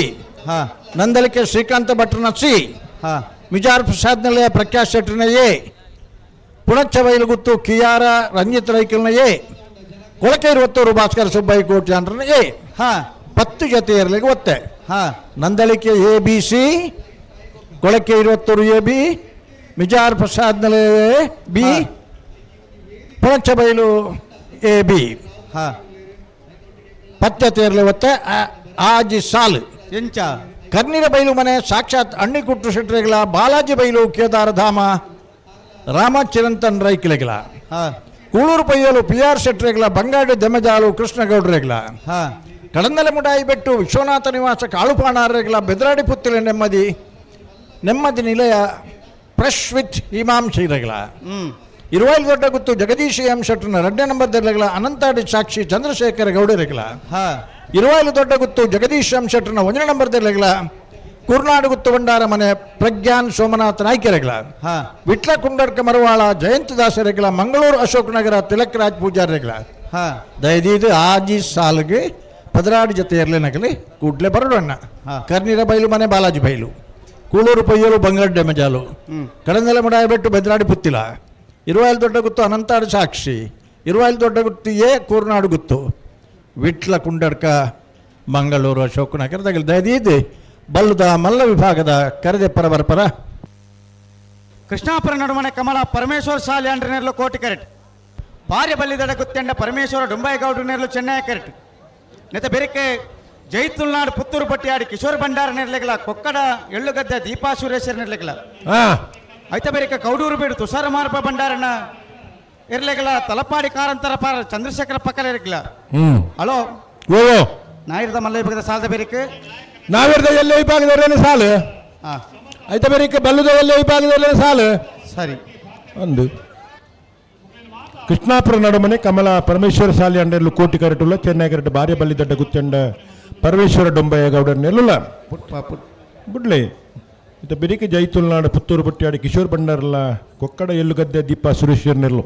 ನಂದಲಿಕೆ ಶ್ರೀಕಾಂತ ಭಟ್ರನ ಸಿ ಮಿಜಾರ್ ಪ್ರಸಾದ್ ನಿಲಯ ಪ್ರಖ್ಯಾತ್ ಶೆಟ್ಟನ ಎ ಪುಣಚ ಬೈಲುಗುತ್ತು ಕಿಯಾರ ರಂಜಿತ್ ರೈಕಲ್ನ ಎ ಕೊಳಕೆ ಇರುವತ್ತೂರು ಭಾಸ್ಕರ ಸುಬ್ಬಯ್ಯ ಕೋಟಿ ಅಂಡ್ರನ ಎ 10 ಜೊತೆ ಇರಲಿಕ್ಕೆ ಒತ್ತೆ. Nandalike A B C Kolake Iruvattur A B Mijar Prasad Nilaya B Punachabailu A B ಪತ್ತೆ ತೇರ್ಲೆ ಒತ್ತೆ ಆಜಿ ಸಾಲು ಎಂಚ ಕರ್ನಿರ ಬೈಲು ಮನೆ ಸಾಕ್ಷಾತ್ ಅಣ್ಣಿಕುಟ್ಟು ಶೆಟ್ರೆಗಳ ಬಾಲಾಜಿ ಬೈಲು ಕೇದಾರಧಾಮ ರಾಮ ಚಿರಂತನ್ ರೈಕಿಲೆಗಳ ಕೂಳೂರು ಪಯ್ಯಲು ಪಿ ಆರ್ ಶೆಟ್ರೆಗಳ ಬಂಗಾಡಿ ದೆಮೆಜಾಲು ಕೃಷ್ಣಗೌಡ್ರೆಗಳ ಕಡಂದಲೆ ಮುಡಾಯಿ ಬೆಟ್ಟು ವಿಶ್ವನಾಥ ನಿವಾಸ ಕಾಳುಪಾಣಾರೆಗಳ ಬೆದರಾಡಿ ಪುತ್ತಿಲ ನೆಮ್ಮದಿ ನೆಮ್ಮದಿ ನಿಲಯ ಫ್ರೆಶ್ ವಿತ್ ಇಮಾಮ್ ಶೀರಗಳ ಇರುವೈಲ್ ದೊಡ್ಡ ಗುತ್ತು ಜಗದೀಶ್ ಎಂ ಶೆಟ್ಟರ್ನ 2ನೇ ನಂಬರ್ ದರ್ಲೆಗಳ ಅನಂತಾಡಿ ಸಾಕ್ಷಿ ಚಂದ್ರಶೇಖರ ಗೌಡರೆಗಳ ಇರುವೈಲು ದೊಡ್ಡ ಗುತ್ತು ಜಗದೀಶ್ ಎಂ ಶೆಟ್ಟರ್ನ 1ನೇ ನಂಬರ್ ದರ್ಲೆಗಳ ಕುರ್ನಾಡು ಗುತ್ತು ಭಂಡಾರ ಮನೆ ಪ್ರಜ್ಞಾನ್ ಸೋಮನಾಥ್ ನಾಯ್ಕರೆಗಳ ವಿಟ್ಲ ಕುಂಡರ್ಕ ಮರವಾಳ ಜಯಂತ ದಾಸರೆಗಳ ಮಂಗಳೂರು ಅಶೋಕ್ ನಗರ ತಿಲಕ್ ರಾಜ್ ಪೂಜಾರಿಗಳ ದಯದೀದು ಆಜಿ ಸಾಲಿಗೆ 16 ಜೊತೆ ಇರಲಿ ಕೂಡ್ಲೆ ಬರಡೋಣ. ಕರ್ನೀರ ಬೈಲು ಮನೆ ಬಾಲಾಜಿ ಬೈಲು ಕೂಳೂರು ಪೊಯ್ಯಲು ಬಂಗಾರ ಡೆಮಜಾಲು ಕಡಂದಲೆ ಮುಡಾಯಬೆಟ್ಟು ಬೆದ್ರಾಡಿ ಪುತ್ತಿಲ ಇರುವಾಯಿಲ್ ದೊಡ್ಡ ಗುತ್ತು ಅನಂತಾಡು ಸಾಕ್ಷಿ ಇರುವಾಯಿಲ್ ದೊಡ್ಡ ಗುತ್ತು ಎ ಕೂರ್ನಾಡು ಗುತ್ತು ವಿಟ್ಲ ಕುಂಡಡ್ಕ ಮಂಗಳೂರು ಅಶೋಕನಗರ ತಗಲ್ ದಯದೀದು ಬಲ್ಲದ ಮಲ್ಲ ವಿಭಾಗದ ಕರೆದೆ ಪರಬರಪರ ಕೃಷ್ಣಾಪುರ ನಡುಮನೆ ಕಮಲ ಪರಮೇಶ್ವರ ಸಾಲಿ ಅಂಡ್ರನೆರ್ಲು ಕೋಟಿ ಕರೆಟ್ ಪಾರ್ಯ ಬಲ್ಲಿದಡ ಗುತ್ತೆಂಡ ಪರಮೇಶ್ವರ ಡೊಂಬಾಯಿಗೌಡ್ರ ನೆರ್ಲು ಚೆನ್ನೈ ಕರೆಟ್ ನೆತ ಬೆರಕೆ ಜೈತುಲ್ನಾಡು ಪುತ್ತೂರು ಪಟ್ಟಿಯಾಡಿ ಕಿಶೋರ್ ಭಂಡಾರ ನೆರ್ಲೆಗಳ ಕೊಕ್ಕಡ ಎಳ್ಳುಗದ್ದೆ ದೀಪಾ ಸುರೇಶರ್ ನೆರ್ಲೆಗಳ ಐತ ಬೆರಕೆ ಕೌಡೂರು ಬೀಡು ತುಷಾರ ಮಾರಪ್ಪ ಭಂಡಾರನ ಇರ್ಲೆಗಳ ತಲಪಾಡಿ ಕಾರಂತರ ಪಾರ ಚಂದ್ರಶೇಖರ ಪಕ್ಕಲ ಇರಕ್ಲ. ಹಲೋ ಓ ನಾಯಿರ್ದ ಮಲ್ಲ ವಿಭಾಗದ ಸಾಲದ ಬೇರಿಕೆ ನಾವಿರ್ದ ಎಲ್ಲ ವಿಭಾಗದವರೇನು ಸಾಲು ಐತ ಬೇರಿಕೆ ಬಲ್ಲುದ ಎಲ್ಲ ವಿಭಾಗದವರೇನು ಸಾಲು ಸರಿ. ಒಂದು ಕೃಷ್ಣಾಪುರ ನಡುಮನೆ ಕಮಲ ಪರಮೇಶ್ವರ ಸಾಲಿ ಅಂಡರ್ಲು ಕೋಟಿ ಕರೆಟುಲ್ಲ ಚೆನ್ನೈ ಕರೆಟು ಭಾರ್ಯ ಬಲ್ಲಿದಡ್ಡ ಗುತ್ತೆಂಡ ಪರಮೇಶ್ವರ ಡೊಂಬಯ್ಯ ಗೌಡರ್ನೆಲ್ಲುಲ್ಲ ಬುಡ್ಲೆ ಇತ ಬೆರಿಕೆ ಜೈತುಲ್ನಾಡು ಪುತ್ತೂರು ಬಟ್ಟಿಯಾಡಿ ಕಿಶೋರ್ ಭಂಡಾರಲ್ಲ ಕೊಕ್ಕಡ ಎಳ್ಳುಗದ್ದೆ ದೀಪ ಸುರೇಶ್ವರ್ನೆಲ್ಲು.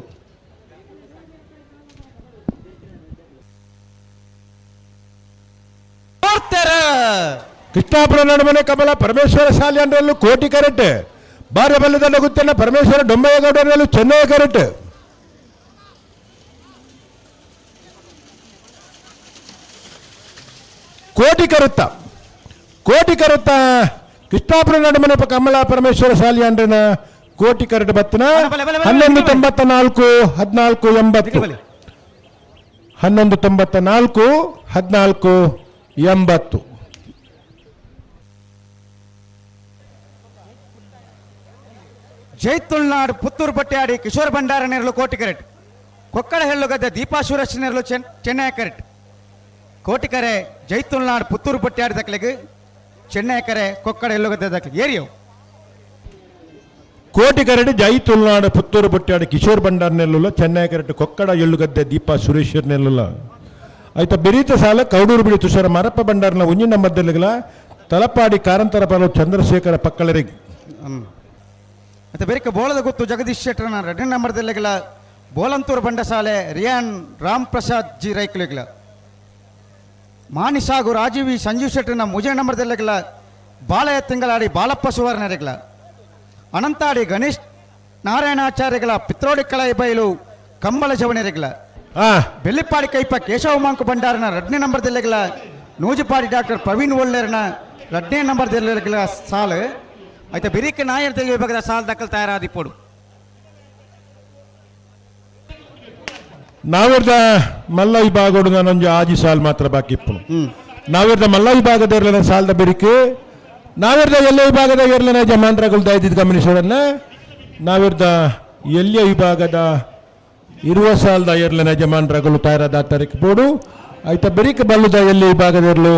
ಕೃಷ್ಣಾಪುರ ನಡುಮನೆ ಕಮಲ ಪರಮೇಶ್ವರ ಸಾಲಿ ಅಂಡರ್ಲು ಕೋಟಿ ಕರೆಟ್ ಭಾರ್ಯ ಬಲ್ಲದಡ್ಡ ಗುತ್ತೆಂಡ ಪರಮೇಶ್ವರ ಡೊಂಬಯ್ಯ ಗೌಡರ್ನೆಲ್ಲು ಚೆನ್ನೈ ಕರೆಟ್. ಕೋಟಿ ಕರುತ್ತ ಕೋಟಿ ಕರುತ್ತ ಕೃಷ್ಣಾಪುರ ನಡುಮನೆ ಕಮಲ ಪರಮೇಶ್ವರ ಸಾಲಿ ಅಂಡ್ರನ ಕೋಟಿ ಕರಟ ಬತ್ತನ 1194 1480 1194 1480. ಜೈತುಲ್ನಾಡು ಪುತ್ತೂರು ಪಟ್ಟಿಯಾಡಿ ಕಿಶೋರ್ ಭಂಡಾರ ನೆರಳು ಕೋಟಿ ಕರೆಟ್ ಕೊಕ್ಕಡ ಹೆಳ್ಳುಗದ್ದೆ ದೀಪಾ ಸುರೇಶ್ ನೆರಳು ಚೆನ್ನೈ ಕರೆಟ್. Kotikare ಜೈತುಲ್ನಾಡ್ ಪುತ್ತೂರು ಪಟ್ಯಾಡಿ ದಕ್ಲೆಗ್ ಚೆನ್ನೈ ಕರೆ ಕೊಕ್ಕಡ ಎಲ್ಲುಗದ್ದೆ ದಕ್ಲೆ ಏರಿಯೋ. ಕೋಟಿಕರೆಡ್ ಜೈ ತುಳುನಾಡು ಪುತ್ತೂರು ಬೊಟ್ಟಾಡು ಕಿಶೋರ್ ಭಂಡಾರ್ ನೆಲ್ಲುಲ್ಲ, ಚೆನ್ನೈ ಕರೆಟ್ ಕೊಕ್ಕಡ ಎಳ್ಳುಗದ್ದೆ ದೀಪಾ ಸುರೇಶ್ವರ್ ನೆಲ್ಲುಲ್ಲ. ಆಯ್ತ ಬೆರೀತ ಸಾಲ ಕೌಡೂರು ಬಿಡಿ ತುಷಾರ ಮಾರಪ್ಪ ಭಂಡಾರ್ನ ಒಂಜಿ ನಂಬರ್ದೆಲ್ಲುಗಲ ತಲಪಾಡಿ ಕಾರಂತರ ಪಾಲು ಚಂದ್ರಶೇಖರ ಪಕ್ಕಳರಿಗೆ. ಮತ್ತೆ ಬೇರೆ ಬೋಳದ ಗೊತ್ತು ಜಗದೀಶ್ ಶೆಟ್ಟರ್ನ ಎರಡನೇ ನಂಬರ್ದೆಲ್ಲಗಿಲ್ಲ ಬೋಲಂತೂರು ಬಂಡಸಾಲೆ ರಿಯಾನ್ ರಾಮ್ ಪ್ರಸಾದ್ ಜಿ ರೈಕ್ಲಿಗ್ಲ. ಮಾನಿಸಾಗು ರಾಜೀವಿ ಸಂಜೀವ್ ಶೆಟ್ಟರ್ನ ಮೂಜನೇ ನಂಬರ್ದೆಲ್ಲಗಿಲ್ಲ ಬಾಲಯ ತಿಂಗಳಾಡಿ ಬಾಲಪ್ಪ ಸುವರ್ಣರಿಗ್ಲ. ಅನಂತಾಡಿ ಗಣೇಶ್ ನಾರಾಯಣಾಚಾರ್ಯಗಳ ಪಿತ್ರೋಡಿ ಕಳೈ ಬಯಲು ಕಂಬಳ ಜವಣರಿಗ್ಲ. ಬೆಳ್ಳಿಪ್ಪಾಡಿ ಕೈಪ ಕೇಶವ ಮಾಂಕು ಭಂಡಾರನ ಎರಡನೇ ನಂಬರ್ದೆಲ್ಲಗಿಲ್ಲ ನೂಜುಪಾಡಿ ಡಾಕ್ಟರ್ ಪ್ರವೀಣ್ ಒಳ್ಳೇರ್ನ ಎರಡನೇ ನಂಬರ್ದೆಲ್ಲಗಿಲ್ಲ ಸಾಲು. అయితే ಬಿರಿಕೆ ನಾಯರ್ ತೆಗೆ ವಿಭಾಗದ ಸಾಲ್ ದಾಖಲು ತಯಾರಾದಿಪ್ಪೋಡು. ನಾವಿರ್ದ ಮಲ್ಲ ವಿಭಾಗಡು ನಾನೊಂದು ಆಜಿ ಸಾಲ್ ಮಾತ್ರ ಬಾಕಿ ಇಪ್ಪು. ನಾವಿರ್ದ ಮಲ್ಲ ವಿಭಾಗದ ಇರಲಿನ ಸಾಲದ ಬೆರಿಕೆ ನಾವಿರ್ದ ಎಲ್ಲ ವಿಭಾಗದ ಇರಲಿನ ಜಮಾನ್ರಗಳು ದಯದಿದ್ದು ಗಮನಿಸೋಡನ್ನ. ನಾವಿರ್ದ ಎಲ್ಲಿಯ ವಿಭಾಗದ ಇರುವ ಸಾಲದ ಇರಲಿನ ಜಮಾನ್ರಗಳು ತಯಾರಾದ ತಾರೀಕು ಆಯ್ತಾ ಬೆರಿಕೆ ಬಲ್ಲುದ ಎಲ್ಲಿ ವಿಭಾಗದ ಇರಲು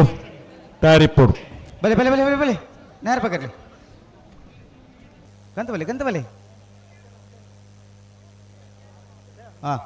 ತಯಾರಿಪ್ಪೋಡು. ಬಲೆ ಬಲೆ ಬಲೆ ಬಲೆ ಬಲೆ ನೇರ ಪಕ್ಕಡ್ಲಿ ಗಂತ ಬಲೆ ಗಂತ ಬಲೆ ಹಾಂ.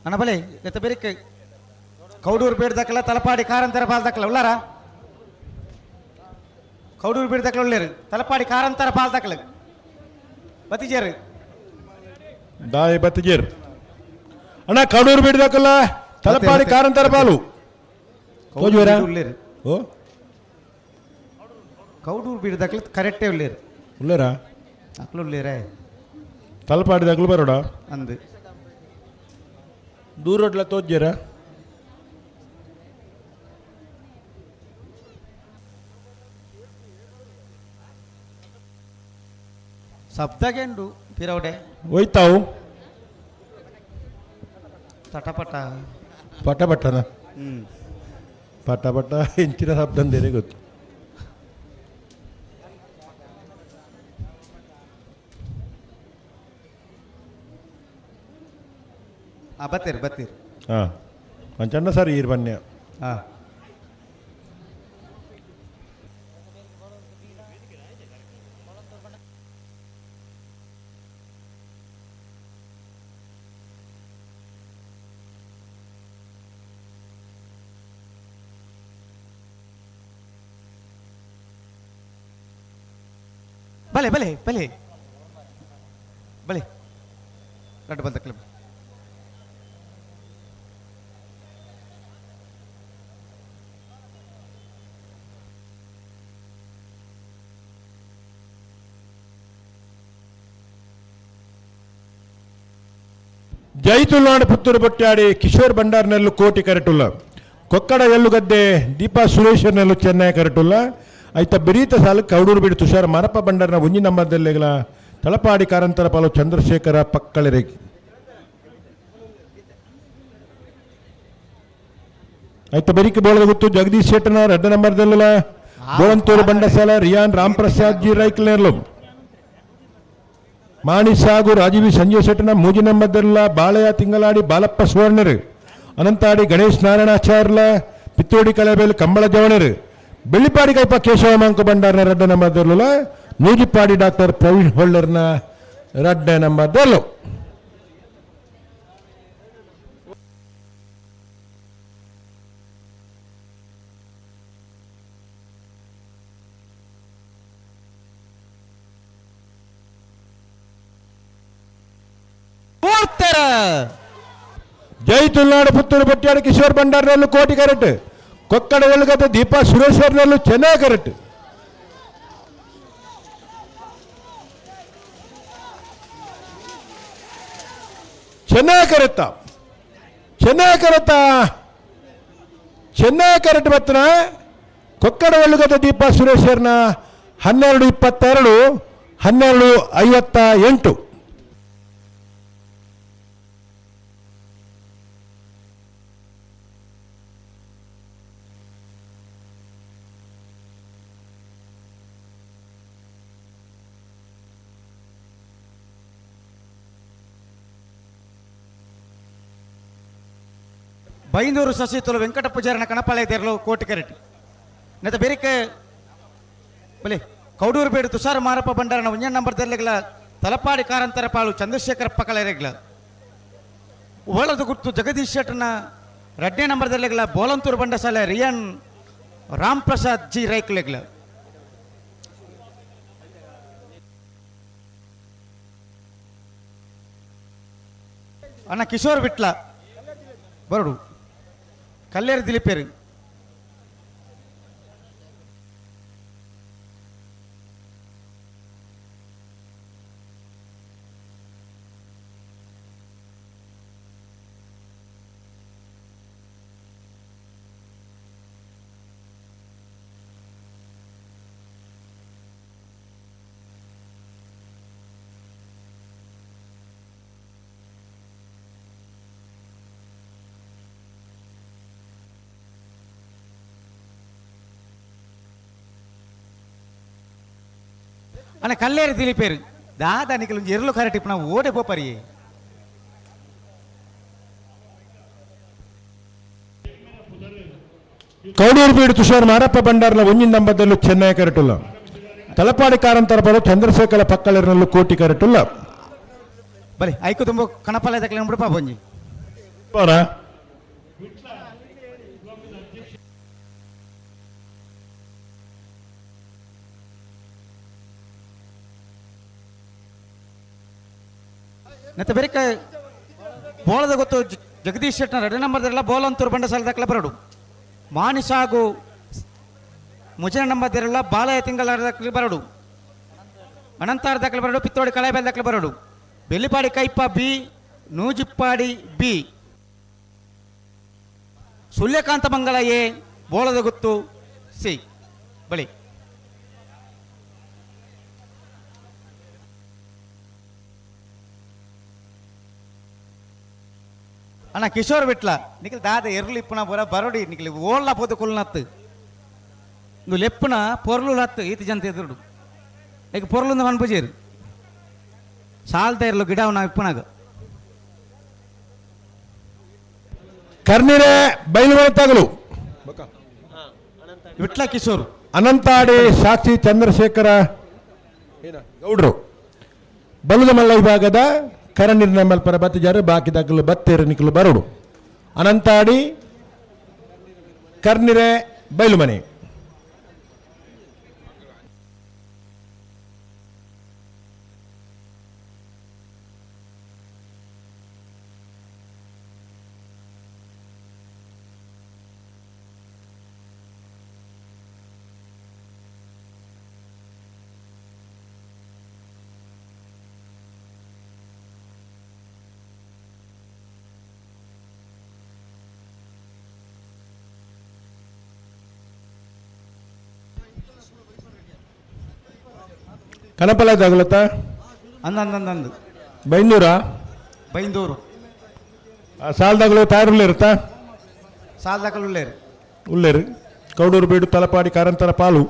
ಅಣ್ಣ ಬಲೆ ಎತ್ತ ಬೇರೆ ಕೌಡೂರು ಬೇಡ ದಕ್ಕಲ ತಲಪಾಡಿ ಕಾರಂತರ ಪಾಲ್ ದಕ್ಕಲ ಉಳ್ಳಾರ ಕೌಡೂರು ಬೇಡ ದಕ್ಕಲ ಉಳ್ಳೇರು ತಲಪಾಡಿ ಕಾರಂತರ ಪಾಲ್ ದಕ್ಕಲ ಬತ್ತಿಜೇರು ದಾಯ ಬತ್ತಿಜೇರು ಅಣ್ಣ ಕೌಡೂರು ಬೇಡ ದಕ್ಕಲ ತಲಪಾಡಿ ಕಾರಂತರ ಪಾಲು ಉಳ್ಳೇರು. ಓ ಕೌಡೂರು ಬೀಡ ದಕ್ಕಲ ಕರೆಕ್ಟೇ ಉಳ್ಳೇರು. ಉಳ್ಳೇರಾ ಅಕ್ಲು ಉಳ್ಳೇರೇ. ತಲಪಾಡಿ ದಕ್ಕಲು ಬರೋಡ ಅಂದು ದೂರೊಡ್ಲ ತೋಜ್ಜರ. ಶಬ್ದಗೆಂಡು ಪಿರವಡೆ ಹೋಯ್ತಾವು ತಟಪಟ ಪಟ ಪಟನ ಪಟ ಪಟ ಇಂಚಿನ ಶಬ್ದ ಅಂದೇನೆ ಗೊತ್ತು. ಬತ್ತೀರಿ ಬತ್ತೀರಿ. ಹಾಂ ಅಂಚಣ್ಣ ಸರ್ ಈರ್ ಬನ್ನಿ. ಹಾಂ ಬಲೆ ಬಲೆ ಬಲೆ ಬಲೆ ರಡ್ಡು ಬಂದ ಕ್ಲಬ್. ಜೈ ತುಳುನಾಡು ಪುತ್ತೂರು ಬೊಟ್ಟಾಡಿ ಕಿಶೋರ್ ಭಂಡಾರ್ನೆಲ್ಲು ಕೋಟಿ ಕರೆಟುಲ್ಲ, ಕೊಕ್ಕಡ ಎಳ್ಳುಗದ್ದೆ ದೀಪಾ ಸುರೇಶ್ವರ್ನೆಲ್ಲು ಚೆನ್ನೈ ಕರೆಟುಲ್ಲ. ಐತ ಬೆರೀತ ಸಾಲು ಕೌಡೂರು ಬಿಡಿ ತುಷಾರ್ ಮಾರಪ್ಪ ಭಂಡಾರ್ನ ಒಂಜಿ ನಂಬರ್ದಲ್ಲೆಗಲ ತಲಪಾಡಿ ಕಾರಂತರ ಪಾಲು ಚಂದ್ರಶೇಖರ ಪಕ್ಕಳೆರೆ. ಆಯ್ತು ಬೆರಿಕೆ ಬೋಳದ ಗೊತ್ತು ಜಗದೀಶ್ ಶೆಟ್ಟನ ರಡ್ಡ ನಂಬರ್ದಲ್ಲ ಗೋಳಂತೂರು ಬಂಡಸಾಲ ರಿಯಾನ್ ರಾಮ್ಪ್ರಸಾದ್ ಜಿ ರೈಕ್ಲೇರ್ಲು. ಮಾಣಿ ಸಾಗು ರಾಜೀವಿ ಸಂಜಯ್ ಶೆಟ್ಟನ ಮೂಜಿ ನಂಬರ್ದಲ್ಲ ಬಾಳೆಯ ತಿಂಗಳಾಡಿ ಬಾಲಪ್ಪ ಸುವರ್ಣರು. ಅನಂತಾಡಿ ಗಣೇಶ್ ನಾರಾಯಣಾಚಾರ್ಲ ಪಿತ್ತೋಡಿ ಕಲೆಬೇಲು ಕಂಬಳ ಜವಣರು. ಬೆಳ್ಳಿಪಾಡಿ ಕೈಪ ಕೇಶವ ಮಾಂಕ ಭಂಡಾರನ ರಡ್ಡ ನಂಬರ್ದಲ್ಲ ನೂಜಿಪಾಡಿ ಡಾಕ್ಟರ್ ಪ್ರವೀಣ್ ಹೊಳ್ಳರ್ನ ರಡ್ಡ ನಂಬರ್ದಲ್ಲು. ಜೈ ತುಳ್ನಾಡು ಪುತ್ತೂರು ಪಟ್ಯಾಡು ಕಿಶೋರ್ ಭಂಡಾರನಲ್ಲೂ ಕೋಟಿ ಕರೆಕ್ಟ್. ಕೊಕ್ಕಡ ಒಳಗದ ದೀಪಾ ಸುರೇಶ್ವರ್ನಲ್ಲೂ ಚೆನ್ನಾಗಿ ಕರೆಕ್ಟ್. ಚೆನ್ನಾಗಿ ಕರೆತ್ತ ಚೆನ್ನಾಗಿ ಕರೆತ್ತ ಚೆನ್ನಾಗಿ ಕರೆಕ್ಟ್ ಬತ್ತನ ಕೊಕ್ಕಡ ಒಳ್ಳುಗದ ದೀಪಾ ಸುರೇಶ್ವರ್ನ 12:22 12:58. ಬೈಂದೂರು ಸಸಿತುಲು ವೆಂಕಟ ಪೂಜಾರನ ಕಣಪಾಳೆ ದೇರ್ಲು ಕೋಟಿ ಕರೆಟ್. ನೆತ ಬೇರಿಕೆ ಬಲೆ ಕೌಡೂರು ಬೇಡು ತುಷಾರ ಮಾರಪ್ಪ ಭಂಡಾರನ ಒಂಜನ್ ನಂಬರ್ ದೆರ್ಲೆಗ್ಲ ತಲಪಾಡಿ ಕಾರಂತರ ಪಾಳು ಚಂದ್ರಶೇಖರಪ್ಪ ಕಳೆರೆಗ್ಲ. ಓಳದ ಗುರ್ತು ಜಗದೀಶ್ ಶೆಟ್ಟನ ರಡ್ನೇ ನಂಬರ್ ದೆರ್ಲೆಗ್ಲ ಬೋಲಂತೂರು ಬಂಡಸಾಲೆ ರಿಯನ್ ರಾಮ್ ಪ್ರಸಾದ್ ಜಿ ರೈಕ್ಲೆಗ್ಲ. ಅಣ್ಣ ಕಿಶೋರ್ ವಿಟ್ಲ ಬರಡು ಕಲ್ಲೇರು ದಿಲೀಪೇರು. ಅಣ್ಣ ಕಲ್ಲೇರು ದಿಲೀಪೇರು ದಾದಾ ನಿಕಲು ಎರ್ಲು ಕರೆಕ್ಟ್ ಇಪ್ಪ ನಾವು ಓಡೆ ಪೋಪರಿ. ಕೌಡೂರು ಬೀಡು ತುಷಾರ್ ಮಾರಪ್ಪ ಭಂಡಾರನ ಒಂಜಿನ ನಂಬರ್ದಲ್ಲೂ ಚೆನ್ನೈ ಕರೆಟುಲ್ಲ. ತಲಪಾಡಿ ಕಾರಂತರ ಬರೋ ಚಂದ್ರಶೇಖರ ಪಕ್ಕಳರ್ನಲ್ಲೂ ಕೋಟಿ ಕರೆಟುಲ್ಲ. ಬಲೆ ಐಕು ತುಂಬ ಕಣಪಾಲ ದಕ್ಲೆ ಬಿಡಪ್ಪ ಬೊಂಜಿ. ಬಾರ. ನೆತ್ತ ಬೇರೆ ಬೋಳದ ಗೊತ್ತು ಜಗದೀಶ್ ಶೆಟ್ಟನ ಎರಡು ನಂಬರ್ದಲ್ಲ ಬೋಲಂತೂರು ಬಂಡಸಾಲ ದಾಖಲೆ ಬರಡು. ಮಾನಿಷ ಹಾಗೂ ಮುಜನ ನಂಬರ್ದಿರಲ್ಲ ಬಾಲಯ ತಿಂಗಳ ದಾಖಲೆ ಬರಡು. ಅನಂತಾರ ದಾಖಲೆ ಬರಡು. ಪಿತ್ತೋಡಿ ಕಳೆಬೇಲ್ ದಾಖಲೆ ಬರಡು. Bellipadi Kaipa B Noojippadi B Suryakanta Mangala A Bolada Guttu C ಬಳಿ. ಅಣ್ಣ ಕಿಶೋರ್ ವಿಟ್ಲ ನಿಖಲ್ ದಾದ ಎರ್ಲು ಇಪ್ಪನ ಬರ ಬರೋಡಿ ನಿಖಲ್ ಓಳ್ಲ ಪೋದು ಕುಲ್ನತ್ತು ಇಂದು ಲೆಪ್ಪುನ ಪೊರ್ಲು ಲತ್ತು ಈತ ಜಂತ ಎದುರುಡು ಈಗ ಪೊರ್ಲುಂದ ಮನ್ಪುಜೇರು ಸಾಲ್ತ ಇರ್ಲು ಗಿಡ ನಾವು ಇಪ್ಪನಾಗ. ಕರ್ನಿರೆ ಬೈಲುಗಳ ತಗಲು ವಿಟ್ಲ ಕಿಶೋರ್ ಅನಂತಾಡಿ ಸಾಕ್ಷಿ ಚಂದ್ರಶೇಖರ ಗೌಡ್ರು ಬಲುದಮಲ್ಲ ವಿಭಾಗದ ಕರಣಿರ್ನ ಮಲ್ಪರ ಬತ್ತಿಜಾರು ಬಾಕಿ ದಾಖಲು ಬತ್ತೇರು ನಿಖಲು ಬರೋಡು. ಅನಂತಾಡಿ ಕರ್ನಿರೆ ಬೈಲುಮನೆ. ಕನಪಲ ತಗಲತ್ತ ಅಂದಂದಂದಂದು ಬೈಂದೂರಾ? ಬೈಂದೂರು. ಸಾಲದಾಗಲು ತಯಾರುಳ್ಳೇರುತ್ತಾ? ಸಾಲದಾಗಲು ಉಳ್ಳೇರು. ಉಳ್ಳೇರು. ಕೌಡೂರು ಬೀಡು ತಲಪಾಡಿ ಕಾರಂತರ ಪಾಲು.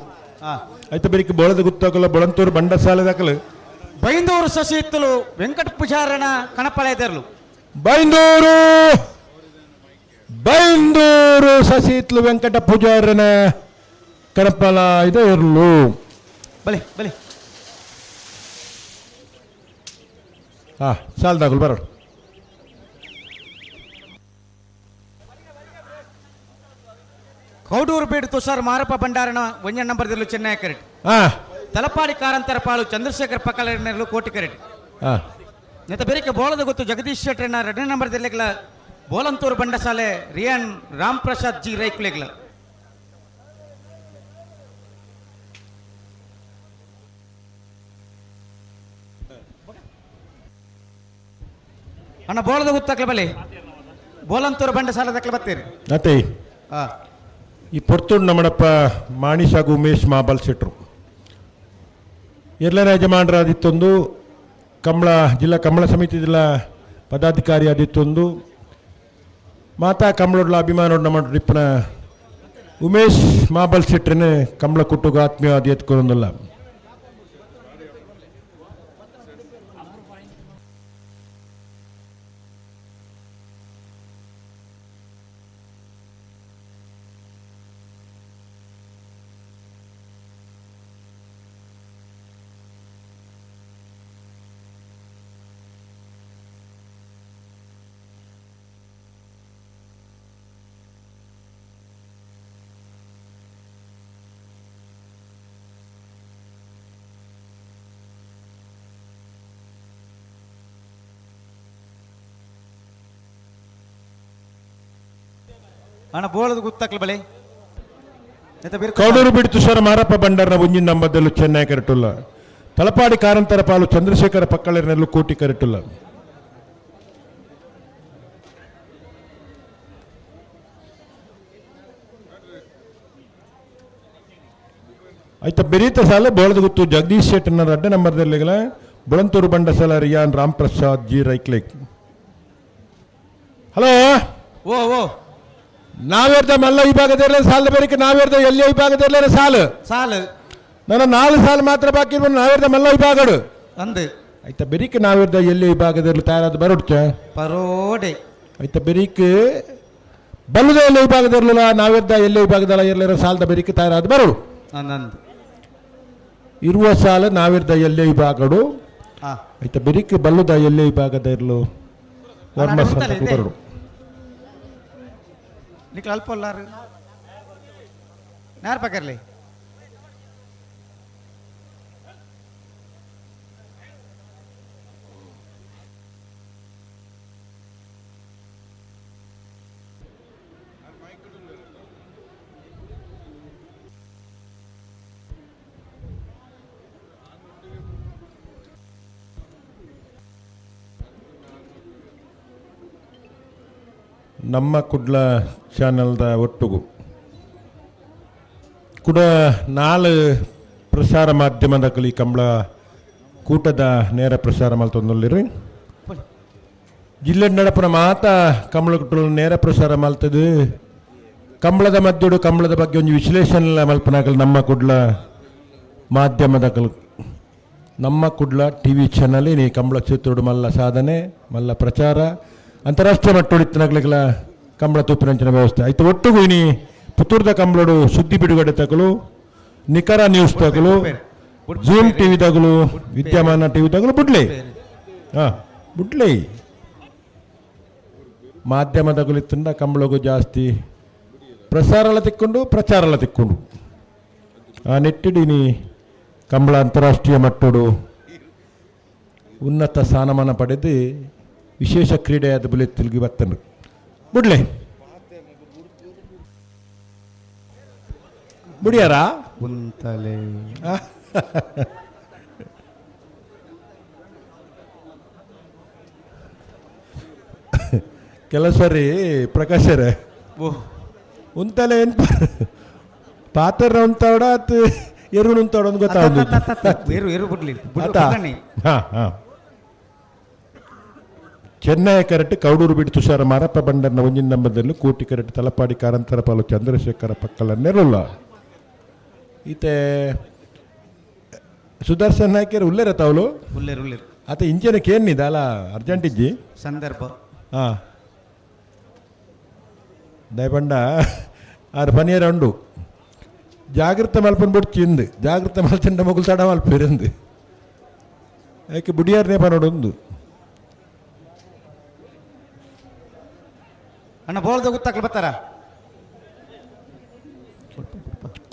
ಐತ ಬೆರಿಕೆ ಬೋಳದ ಗುತ್ತಾಕಲ ಬೊಳಂತೂರು ಬಂಡಸಾಲೆ ದಾಖಲು. ಬೈಂದೂರು ಶಶಿ ಇತ್ತಲು ವೆಂಕಟ ಪೂಜಾರನ ಕಣಪಳೆದರ್ಲು. ಬೈಂದೂರು ಬೈಂದೂರು ಶಶಿ ಇತ್ತಲು ವೆಂಕಟ ಪೂಜಾರನ ಕಣಪಲ ಇದೆ ಇರಲು. ಬಲೆ ಬಲೆ. ಹಾ ಸಾಲದಾಗಲು ಬರೋಣ. ಕೌಡೂರು ಬೀಡು ತುಷಾರ್ ಮಾರಪ್ಪ ಭಂಡಾರನ ಒಂಜ ನಂಬರ್ ದಿರ್ಲು ಚೆನ್ನೈ ಕರೆಟ್. ತಲಪಾಡಿ ಕಾರಂತರ ಪಾಳು ಚಂದ್ರಶೇಖರ್ ಪಕ್ಕಲರ್ನೆರ್ಲು ಕೋಟಿ ಕರೆಟ್. ನೆತ ಬೆರಿಕೆ ಬೋಳದ ಗೊತ್ತು ಜಗದೀಶ್ ಶೆಟ್ಟರ್ನ ಎರಡನೇ ನಂಬರ್ ದಿರ್ಲೆಗ್ಲ ಬೋಲಂತೂರು ಬಂಡಸಾಲೆ ರಿಯಾನ್ ರಾಮ್ ಪ್ರಸಾದ್ ಜಿ ರೈಕುಲೆಗ್ಲ. ಅಣ್ಣ ಬೋಳದ ಗೊತ್ತಾಕ್ಲೆ ಬಲೆ ಬೋಲಂತೂರು ಬಂಡಸಾಲೆ ದಕ್ಲೆ ಬತ್ತೀರಿ. ಅತ್ತೆ ಈ ಪೊರ್ತುಂಡು ನಮ್ಮಡಪ್ಪ ಮಾಣಿಷ್ ಹಾಗೂ ಉಮೇಶ್ ಮಾಬಲ್ ಶೆಟ್ರು ಎಲ್ಲರ ಯಜಮಾನರಾದಿತ್ತೊಂದು ಕಂಬಳ ಜಿಲ್ಲಾ ಕಂಬಳ ಸಮಿತಿ ಜಿಲ್ಲಾ ಪದಾಧಿಕಾರಿ ಆದಿತ್ತೊಂದು ಮಾತಾ ಕಂಬಳೊಡ್ಲ ಅಭಿಮಾನೋಡ್ ನಮ್ಮ ಟಿಪ್ಪನ ಉಮೇಶ್ ಮಾಬಲ್ ಶೆಟ್ರನೇ ಕಂಬಳ ಕುಟ್ಟುಗ ಆತ್ಮೀಯವಾದ ಎತ್ಕೊಂಡಲ್ಲ. ಅಣ್ಣ ಬೋಳದ ಗುತ್ತಾಕ್ಲ ಬಲೆ. ಕೌಡೂರು ಬಿಡ್ತು ಸರ್ ಮಾರಪ್ಪ ಬಂಡರ್ನ ಒಂಜಿನ ನಂಬದಲ್ಲೂ ಚೆನ್ನೈ ಕರೆಟುಲ್ಲ. ತಲಪಾಡಿ ಕಾರಂತರ ಪಾಲು ಚಂದ್ರಶೇಖರ ಪಕ್ಕಳರ್ನಲ್ಲೂ ಕೋಟಿ ಕರೆಟುಲ್ಲ. ಆಯ್ತಾ ಬೆರೀತ ಸಾಲ ಬೋಳದ ಗುತ್ತು ಜಗದೀಶ್ ಶೆಟ್ಟರ್ನ ಅಡ್ಡ ನಂಬರ್ದಲ್ಲಿಗಲ ಬುಳಂತೂರು ಬಂಡಸಾಲ ರಿಯಾನ್ ರಾಮ್ ಪ್ರಸಾದ್ ಜಿ ರೈಕ್ಲೇಕ್. ಹಲೋ ಓ ಓ ನಾವೇರ್ದ ಮಲ್ಲ ವಿಭಾಗದಲ್ಲಿ ಸಾಲ ಬೇರೆ ನಾವೇರ್ದ ಎಲ್ಲಿ ವಿಭಾಗದಲ್ಲಿ ಸಾಲು ಸಾಲು ನನ್ನ 4 ಸಾಲು ಮಾತ್ರ ಬಾಕಿ ಇರ್ಬೋದು. ನಾವೇರ್ದ ಮಲ್ಲ ವಿಭಾಗಡು ಅಂದು ಆಯ್ತಾ ಬೆರಿಕ್ ನಾವೇರ್ದ ಎಲ್ಲಿ ವಿಭಾಗದಲ್ಲಿ ತಯಾರಾದ ಬರೋಡ್ಚ ಪರೋಡೆ. ಆಯ್ತಾ ಬೆರಿಕ್ ಬಲ್ಲದ ಎಲ್ಲಿ ವಿಭಾಗದಿರಲಿಲ್ಲ ನಾವೇರ್ದ ಎಲ್ಲಿ ವಿಭಾಗದಲ್ಲ ಇರಲಿರೋ ಸಾಲದ ಬೆರಿಕ್ ತಯಾರಾದ ಬರೋಡು ಇರುವ ಸಾಲ ನಾವೇರ್ದ ಎಲ್ಲಿ ವಿಭಾಗಡು. ಆಯ್ತಾ ಬೆರಿಕ್ ಬಲ್ಲದ ಎಲ್ಲಿ ವಿಭಾಗದ ಇರಲು ವರ್ಮ ಬರೋಡು. ನಿಕ್ಲ ಅಲ್ಪ ಅಲ್ಲಾರು ಯಾರು ಪಕ್ಕರ್ಲಿ. ನಮ್ಮ ಕುಡ್ಲ ಚಾನಲ್ದ ಒಟ್ಟುಗು ಕೂಡ 4 ಪ್ರಸಾರ ಮಾಧ್ಯಮದ ಕಲಿ ಕಂಬಳ ಕೂಟದ ನೇರ ಪ್ರಸಾರ ಮಲ್ತೊಂದುಲ್ಲಿರಿ. ಜಿಲ್ಲೆ ನಡಪುನ ಮಾತಾ ಕಂಬಳ ಕುಟ್ಟಲು ನೇರ ಪ್ರಸಾರ ಮಲ್ತದು. ಕಂಬಳದ ಮಧ್ಯಡು ಕಂಬಳದ ಬಗ್ಗೆ ಒಂದು ವಿಶ್ಲೇಷಣೆ ಮಲ್ಪನಾಗಲು ನಮ್ಮ ಕುಡ್ಲ ಮಾಧ್ಯಮದ ಕಲು ನಮ್ಮ ಕುಡ್ಲ T V channel ನೀ ಕಂಬಳ ಕ್ಷೇತ್ರೋಡು ಮಲ್ಲ ಸಾಧನೆ ಮಲ್ಲ ಪ್ರಚಾರ ಅಂತಾರಾಷ್ಟ್ರೀಯ ಮಟ್ಟೊಡಿತ್ತನಗ್ಲಿಗಳ ಕಂಬಳ ತೂಪಿನಂಚಿನ ವ್ಯವಸ್ಥೆ ಆಯ್ತು. ಒಟ್ಟುಗು ಇನಿ ಪುತ್ತೂರ್ದ ಕಂಬಳೋಡು ಸುದ್ದಿ ಬಿಡುಗಡೆ ತಗಲು, ನಿಖರ ನ್ಯೂಸ್ ತಗಲು, ಜೂಮ್ ಟಿವಿ ತಗಲು, ವಿದ್ಯಮಾನ ಟಿವಿ ತಗಲು, ಬುಡ್ಲಿ ಹಾಂ ಬುಡ್ಲಿ ಮಾಧ್ಯಮ ತಗುಲಿತ್ತಂಡ ಕಂಬಳಗೂ ಜಾಸ್ತಿ ಪ್ರಸಾರ ಎಲ್ಲ ತಿಕ್ಕೊಂಡು ಪ್ರಚಾರ ಎಲ್ಲ ತಿಕ್ಕೊಂಡು ಆ ನೆಟ್ಟಿಡಿನಿ ಕಂಬಳ ಅಂತಾರಾಷ್ಟ್ರೀಯ ಮಟ್ಟೋಡು ಉನ್ನತ ಸ್ಥಾನಮಾನ ಪಡೆದು ವಿಶೇಷ ಕ್ರೀಡೆಯಾದ ಬುಲೆ ತಿರುಗಿ ಬರ್ತನು ಬುಡ್ಲೆ ಬುಡಿಯಾರಾ ಉಂತಲೆ. ಕೆಲವು ಸರಿ ಪ್ರಕಾಶರೇ ಉಂತಲೆ ಏನು ಪಾತ್ರ ಉಂತಾವಡ ಆತು ಎರು ನುಂತಾಡೊಂದು ಗೊತ್ತಾಗ ಎರು ಎರು ಬಿಡ್ಲಿ. ಹಾ ಹಾ. ಚೆನ್ನೈ ಕರೆಕ್ಟ್ ಕೌಡೂರು ಬಿಟ್ಟು ತುಷಾರ ಮಾರಪ್ಪ ಬಂಡರ್ನ ಒಂಜಿನ ನಂಬದಲ್ಲಿ ಕೋಟಿ ಕರೆಕ್ಟ್ ತಲಪಾಡಿ ಕಾರಂತರ ಪಾಲು ಚಂದ್ರಶೇಖರ ಪಕ್ಕಲ ನೆರುಲ್ಲ ಈತೆ ಸುದರ್ಶನ್ ನಾಯ್ಕರ್ ಉಲ್ಲೇರ ತಾವಲು ಉಲ್ಲೇರು ಉಲ್ಲೇರು. ಆತ ಇಂಚನ ಕೇನ್ನಿದ ಅಲ್ಲ ಅರ್ಜೆಂಟ್ ಇಜ್ಜಿ ಸಂದರ್ಭ. ಹಾಂ ದಯಪಂಡ ಆರು ಪನಿಯರ ಉಂಡು ಜಾಗೃತ ಮಲ್ಪನ್ ಬಿಟ್ಟು ಚಿಂದು ಜಾಗೃತ ಮಲ್ತಿಂಡ ಮಗುಲು ತಡ ಮಲ್ಪಿರಂದು ಯಾಕೆ ಬುಡಿಯಾರನೇ ಪನೋಡೊಂದು ಅಣ್ಣ ಬೋಳ್ದ ಗೊತ್ತಾಗ್ಲಿ ಬರ್ತಾರ.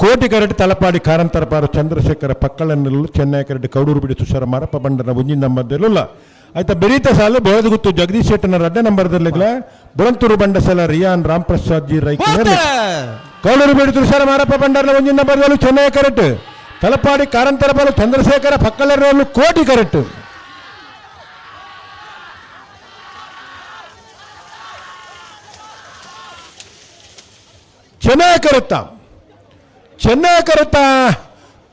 ಕೋಟಿ ಕರಟ್ ತಲಪಾಡಿ ಕಾರಂತರಪಾರು ಚಂದ್ರಶೇಖರ ಪಕ್ಕಳನ್ನೆಲ್ಲ ಚೆನ್ನೈ ಕರಟ್ ಕೌಡೂರು ಬಿಡಿ ತುಷಾರ ಮಾರಪ್ಪ ಬಂಡನ ಒಂಜಿನ ನಂಬರ್ದಲ್ಲ ಆಯ್ತಾ ಬೆರೀತ ಸಾಲು ಬೋಳದಗುತ್ತು ಜಗದೀಶ್ ಶೆಟ್ಟನ ರಡ್ಡ ನಂಬರ್ದಲ್ಲಿಗ್ಲ ಬುಳಂತೂರು ಬಂಡಸಲ ರಿಯಾನ್ ರಾಮ್ಪ್ರಸಾದ್ ಜಿ ರೈ ಕೌಡೂರು ಬಿಡಿ ತುಷಾರ ಮಾರಪ್ಪ ಬಂಡರ್ನ ಒಂಜಿನ ನಂಬರ್ದಲ್ಲೂ ಚೆನ್ನೈ ಕರೆಕ್ಟ್ ತಲಪಾಡಿ ಕಾರಂತರಪಾಲು ಚಂದ್ರಶೇಖರ ಪಕ್ಕಳನ್ನು ಕೋಟಿ ಕರೆಕ್ಟ್. ಚೆನ್ನೈ ಕರುತ್ತ ಚೆನ್ನೈ ಕರುತ್ತ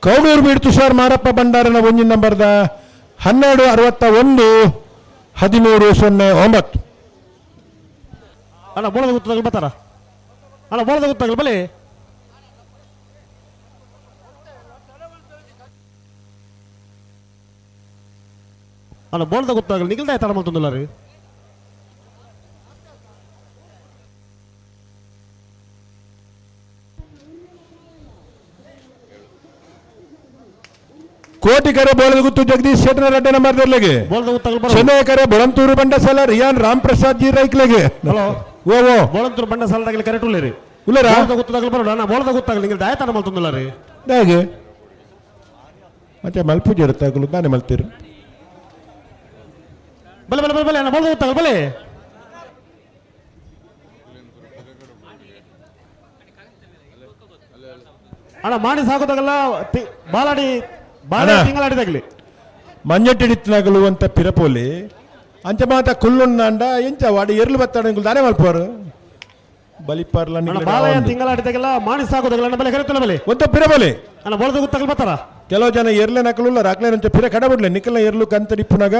ಕೌಡೂರು ಬೀಡು ತುಷಾರ್ ಮಾರಪ್ಪ ಭಂಡಾರನ ಒಂಜಿನ ನಂಬರ್ದ 12 61 13 09. ಅಣ್ಣ ಬೋಳದ ಗೊತ್ತಾಗಲಿ ಬರ್ತಾರ. ಅಣ್ಣ ಬೋಳದ ಗೊತ್ತಾಗಲಿ ಬಲಿ. ಅಣ್ಣ ಬೋಳದ ಗೊತ್ತಾಗಲಿ ನಿಗಲ್ದ ತಡ ಮಲ್ತೊಂದಿಲ್ಲ ರೀ. ಕೋಟಿ ಕರೆ ಬೋಳದಗುತ್ತು ಜಗದೀಶ್ ಶೆಟ್ಟರ ರಡ್ಡ ನಂಬರ್ದಲ್ಲಿಗೆ ಚೆನ್ನೈ ಕರೆ ಬೊಳಂತೂರು ಬಂಡಸಲ ರಿಯಾನ್ ರಾಮ್ ಪ್ರಸಾದ್ ಜಿ ರೈಕ್ಲೆಗೆ. ಹಲೋ ಓ ಓ ಬೋಳಂತೂರು ಬಂಡಸಲದಾಗಲಿ ಕರೆಕ್ಟ್ ಉಳ್ಳೇರಿ ಉಳ್ಳೇರಾ? ಬೋಳದ ಗೊತ್ತಾಗಲಿ ಬರೋಣ. ಅಣ್ಣ ಬೋಳದ ಗೊತ್ತಾಗಲಿ ನಿಗಲ್ದ ತಡ ಮಲ್ತೊಂದಿಲ್ಲ ರೀ. ಹೇಗೆ ಮತ್ತೆ ಮಲ್ಪೂಜೆ ಇರುತ್ತಾಗಲು ನಾನೇ ಮಲ್ತೀರಿ. ಬಲೆ ಬಲೆ ಬಲೆ ಬಲೆ ಅಣ್ಣ ಬೋಳದ ಗೊತ್ತಾಗಲಿ ಬಲೆ. ಅಣ್ಣ ಮಾಡಿ ಸಾಕೋದಾಗಲ್ಲ ಬಾಲಾಡಿ ಬಾಲ ತಿಂಗಳಾಡಿದಾಗಲಿ ಮಂಜಟ್ಟಿಡಿತ್ನಾಗಲು ಅಂತ ಪಿರಪೋಲಿ ಅಂಚ ಮಾತ ಕುಲ್ಲುಂಡ ಎಂಚ ವಾಡಿ ಎರ್ಲು ಬತ್ತಾಡ ದಾನೆ ಮಲ್ಪರು ಬಲಿಪಾರ್ಲ ಬಾಲಯ್ಯ ತಿಂಗಳಾಡಿದಾಗೆಲ್ಲ ಮಾಡಿ ಸಾಕೋದಾಗಲ್ಲ ಅಣ್ಣ ಬಲೆ ಕರೆತಲ್ಲ ಬಲೆ ಒಂತ ಪಿರಬಲೆ ಅಣ್ಣ ಬೋಳದ ಗೊತ್ತಾಗಲಿ ಬರ್ತಾರ. ಕೆಲವು ಜನ ಎರ್ಲೆ ನಕಲುಲ್ಲ ರಾಕ್ಲೆ ಅಂಚ ಪಿರ ಕಡಬಿಡ್ಲೆ ನಿಕ್ಕಲ ಎರ್ಲು ಕಂತಡಿಪ್ಪುನಾಗ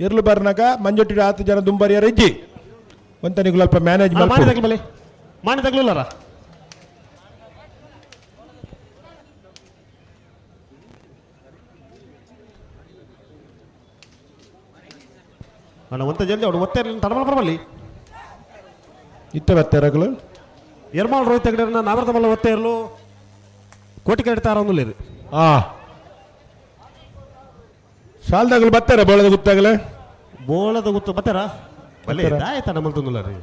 ಎರ್ಲು ಬರ್ನಾಗ ಮಂಜೊಟ್ಟಿಡ ಆತ ಜನ ದುಂಬರಿಯರ ಇಜ್ಜಿ ಒಂತ ನಿಗುಲು ಅಲ್ಪ ಮ್ಯಾನೇಜ್ ಮಾಡಿ ಬಲೆ ಮಾಡಿ ತಗ್ಲುಲ್ಲಾರ. ಅಣ್ಣ ಒಂತ ಜಲ್ದಿ ಅವಳು ಒತ್ತೆ ತಡಮಲ್ ಬರಬಲ್ಲಿ ಇತ್ತ ಬತ್ತೆರಗಳು ಎರ್ಮಾಲ್ ರೋಹಿತ್ ಹೆಗಡೆಯವ್ರನ್ನ ನಾವರ್ದ ಮಲ್ಲ ಒತ್ತೆ ಇರಲು ಕೋಟಿ ಕರೆಕ್ಟ್ ತಾರ ಒಂದು ರೀ. ಆ ಸಾಲ್ದಾಗಲು ಬರ್ತಾರ ಬೋಳದ ಗುತ್ತಾಗಲೇ ಬೋಳದ ಗುತ್ತು ಬರ್ತಾರ ಬಲೆ ಆಯ್ತಾ ನಮ್ಮಲ್ ರೀ.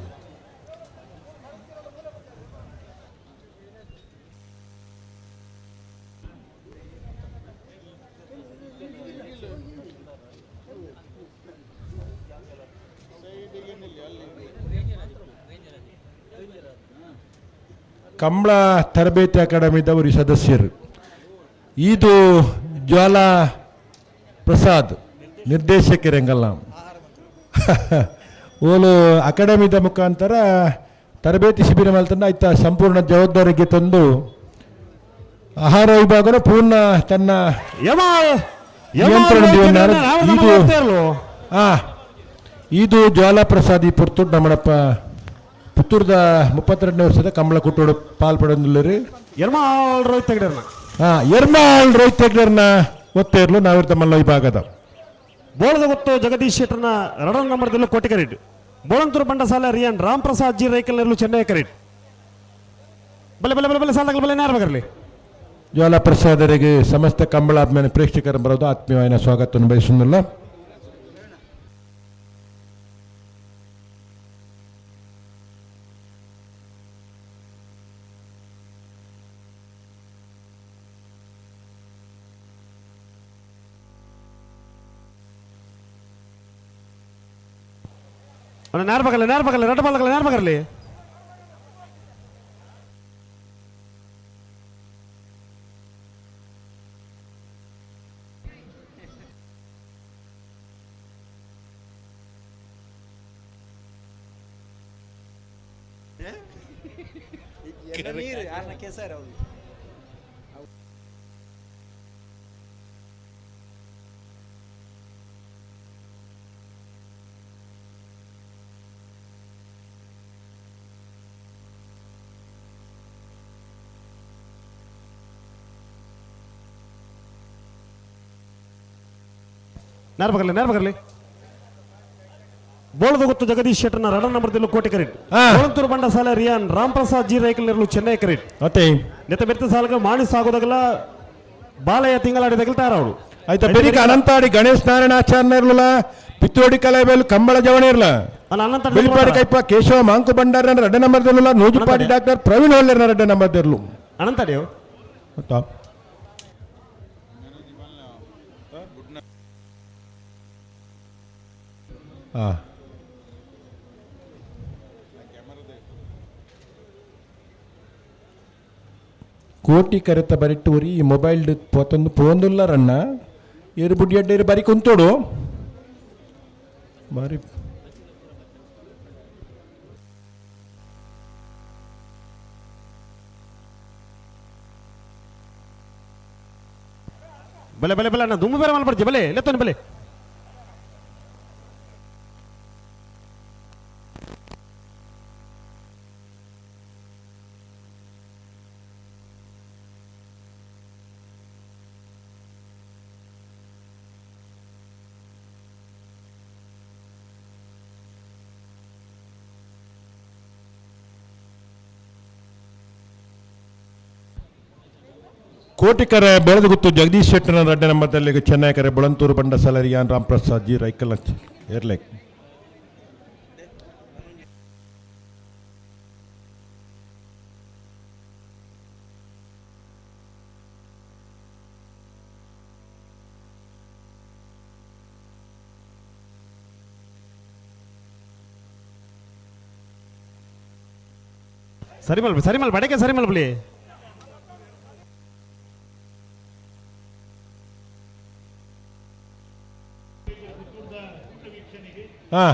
ಕಂಬಳ ತರಬೇತಿ ಅಕಾಡೆಮಿದವರು ಸದಸ್ಯರು. ಇದು ಜ್ವಾಲಾ ಪ್ರಸಾದ್ ನಿರ್ದೇಶಕರಂಗಲ್ಲ ಓಲು ಅಕಾಡೆಮಿದ ಮುಖಾಂತರ ತರಬೇತಿ ಶಿಬಿರ ಮಲ್ತಂಡ ಆಯ್ತ ಸಂಪೂರ್ಣ ಜವಾಬ್ದಾರಿಗೆ ತಂದು ಆಹಾರ ವಿಭಾಗನ ಪೂರ್ಣ ತನ್ನ ಇದು ಜ್ವಾಲಾ ಪ್ರಸಾದ್ ಈ ಪುರ್ತೂರು ನಮ್ಮಡಪ್ಪ ಪುತ್ತೂರ್ದ 32ನೇ ವರ್ಷದ ಕಂಬಳ ಕುಟ್ಟೋಡು ಪಾಲ್ ಪಡೊಂದುಲ್ಲೆರ್. ಎರ್ಮಾಳ್ ರೋಹಿತ್ ಹೆಗ್ಡೆರ್ನ ಎರ್ಮಾಳ್ ರೋಹಿತ್ ಹೆಗ್ಡೆರ್ನ ಒತ್ತೇರ್ಲು ನಾವಿರ್ತ ಮಲ್ಲ ವಿಭಾಗದ ಬೋಳದ ಗೊತ್ತು ಜಗದೀಶ್ ಶೆಟ್ಟರ್ನ ರಡನ್ ನಂಬರ್ದಲ್ಲೂ ಕೋಟಿ ಕರೀಟ್ ಬೋಳಂತೂರು ಬಂಡಸಾಲ ರಿಯಾನ್ ರಾಮ್ ಪ್ರಸಾದ್ ಜಿ ರೈಕಲ್ ನೆರಳು ಚೆನ್ನೈ ಕರೀಟ್ ಬಲೆ ಬಲೆ ಬಲೆ ಬಲೆ ಸಾಲಗಳು ಬಲೆ ನೇರ ಬರಲಿ. ಜ್ವಾಲಾ ಪ್ರಸಾದರಿಗೆ ಸಮಸ್ತ ಕಂಬಳ ಅಭಿಮಾನಿ ಪ್ರೇಕ್ಷಕರ ಬರೋದು ಆತ್ಮೀಯವಾದ ಸ್ವಾಗತವನ್ನು ಬಯಸುವುದಿಲ್ಲ. ನೇರ ಬಗಲಿ ನೇರ ಬಗಲಿ ರಡ್ಡ ಬಲಗಲಿ ನೇರ ಬಗರ್ಲಿ. ನೇರ ನೇರ ಬಗರ್ಲಿ. ಬೋಳದ ಗೊತ್ತು ಜಗದೀಶ್ ಶೆಟ್ಟರ್ನ ರಡ ನಂಬರ್ ದಿಲ್ಲು ಕೋಟೆ ಕರೆಟ್. ಕೋಳಂತೂರು ಬಂಡಸಾಲೆ ರಿಯಾನ್ ರಾಮ್ ಪ್ರಸಾದ್ ಜಿ ರೈಕಲ್ ನೆರಳು ಚೆನ್ನೈ ಕರೆಟ್. ಅತ್ತೆ ನೆತ್ತ ಬೆತ್ತ ಸಾಲಗ ಮಾಣಿ ಸಾಗೋದಾಗಲ ಬಾಲಯ್ಯ ತಿಂಗಳಾಡಿದಾಗಲ ತಯಾರವಳು. ಆಯ್ತಾ ಬೆರಿಕ ಅನಂತಾಡಿ ಗಣೇಶ್ ನಾರಾಯಣ ಆಚಾರ್ಯರ್ಲ ಪಿತ್ತೋಡಿ ಕಲಾಬೇಲು ಕಂಬಳ ಜವಣಿರ್ಲ ಬೆಳಿಪಾಡಿ ಕೈಪ ಕೇಶವ ಮಾಂಕು ಭಂಡಾರ ರಡ್ಡ ನಂಬರ್ ದಿಲ್ಲ ನೂಜುಪಾಡಿ ಡಾಕ್ಟರ್ ಪ್ರವೀಣ್ ಹೊಲ್ಲೇರ್ನ ರಡ್ಡ ನಂಬರ್ ದಿರ್ಲು. ಅನಂತಾಡಿ ಗೊತ್ತಾ? ಹಾ ಕೋಟಿ ಕರೆತ ಬರಿಟ್ಟು ಈ ಮೊಬೈಲ್ ಪೋತೊಂದು ಪೋಂದುಲ್ಲರಣ್ಣ ಏರು ಬುಡ್ಡಿ ಅಡ್ಡ ಏರು ಬರಿ ಕುಂತೋಡು ಬಾರಿ. ಬಲೆ ಬಲೆ ಬಲೆ ಅಣ್ಣ ದುಮ್ಮು ಬೇರೆ ಮಲ್ಪಡ್ಜಿ ಬಲೆ ಲೆತ್ತೋನಿ ಬಲೆ. ಕೋಟಿಕರ ಬೆಳೆದಗುತ್ತು ಜಗದೀಶ್ ಶೆಟ್ಟನ ರಡ್ಡ ನಂಬರ್ದಲ್ಲಿ ಚೆನ್ನೈ ಕರೆ ಬೊಳಂತೂರು ಬಂಡಸಾಲ ರಿಯಾನ್ ರಾಮ್ ಪ್ರಸಾದ್ ಜಿ ರೈಕಲ್ ಏರ್ಲೇಕ್. ಸರಿ ಮಲ್ಪ ಸರಿ ಮಲ್ಪ ಬಡಕೆ ಸರಿ ಮಲ್ಪಲಿ. ಹಾ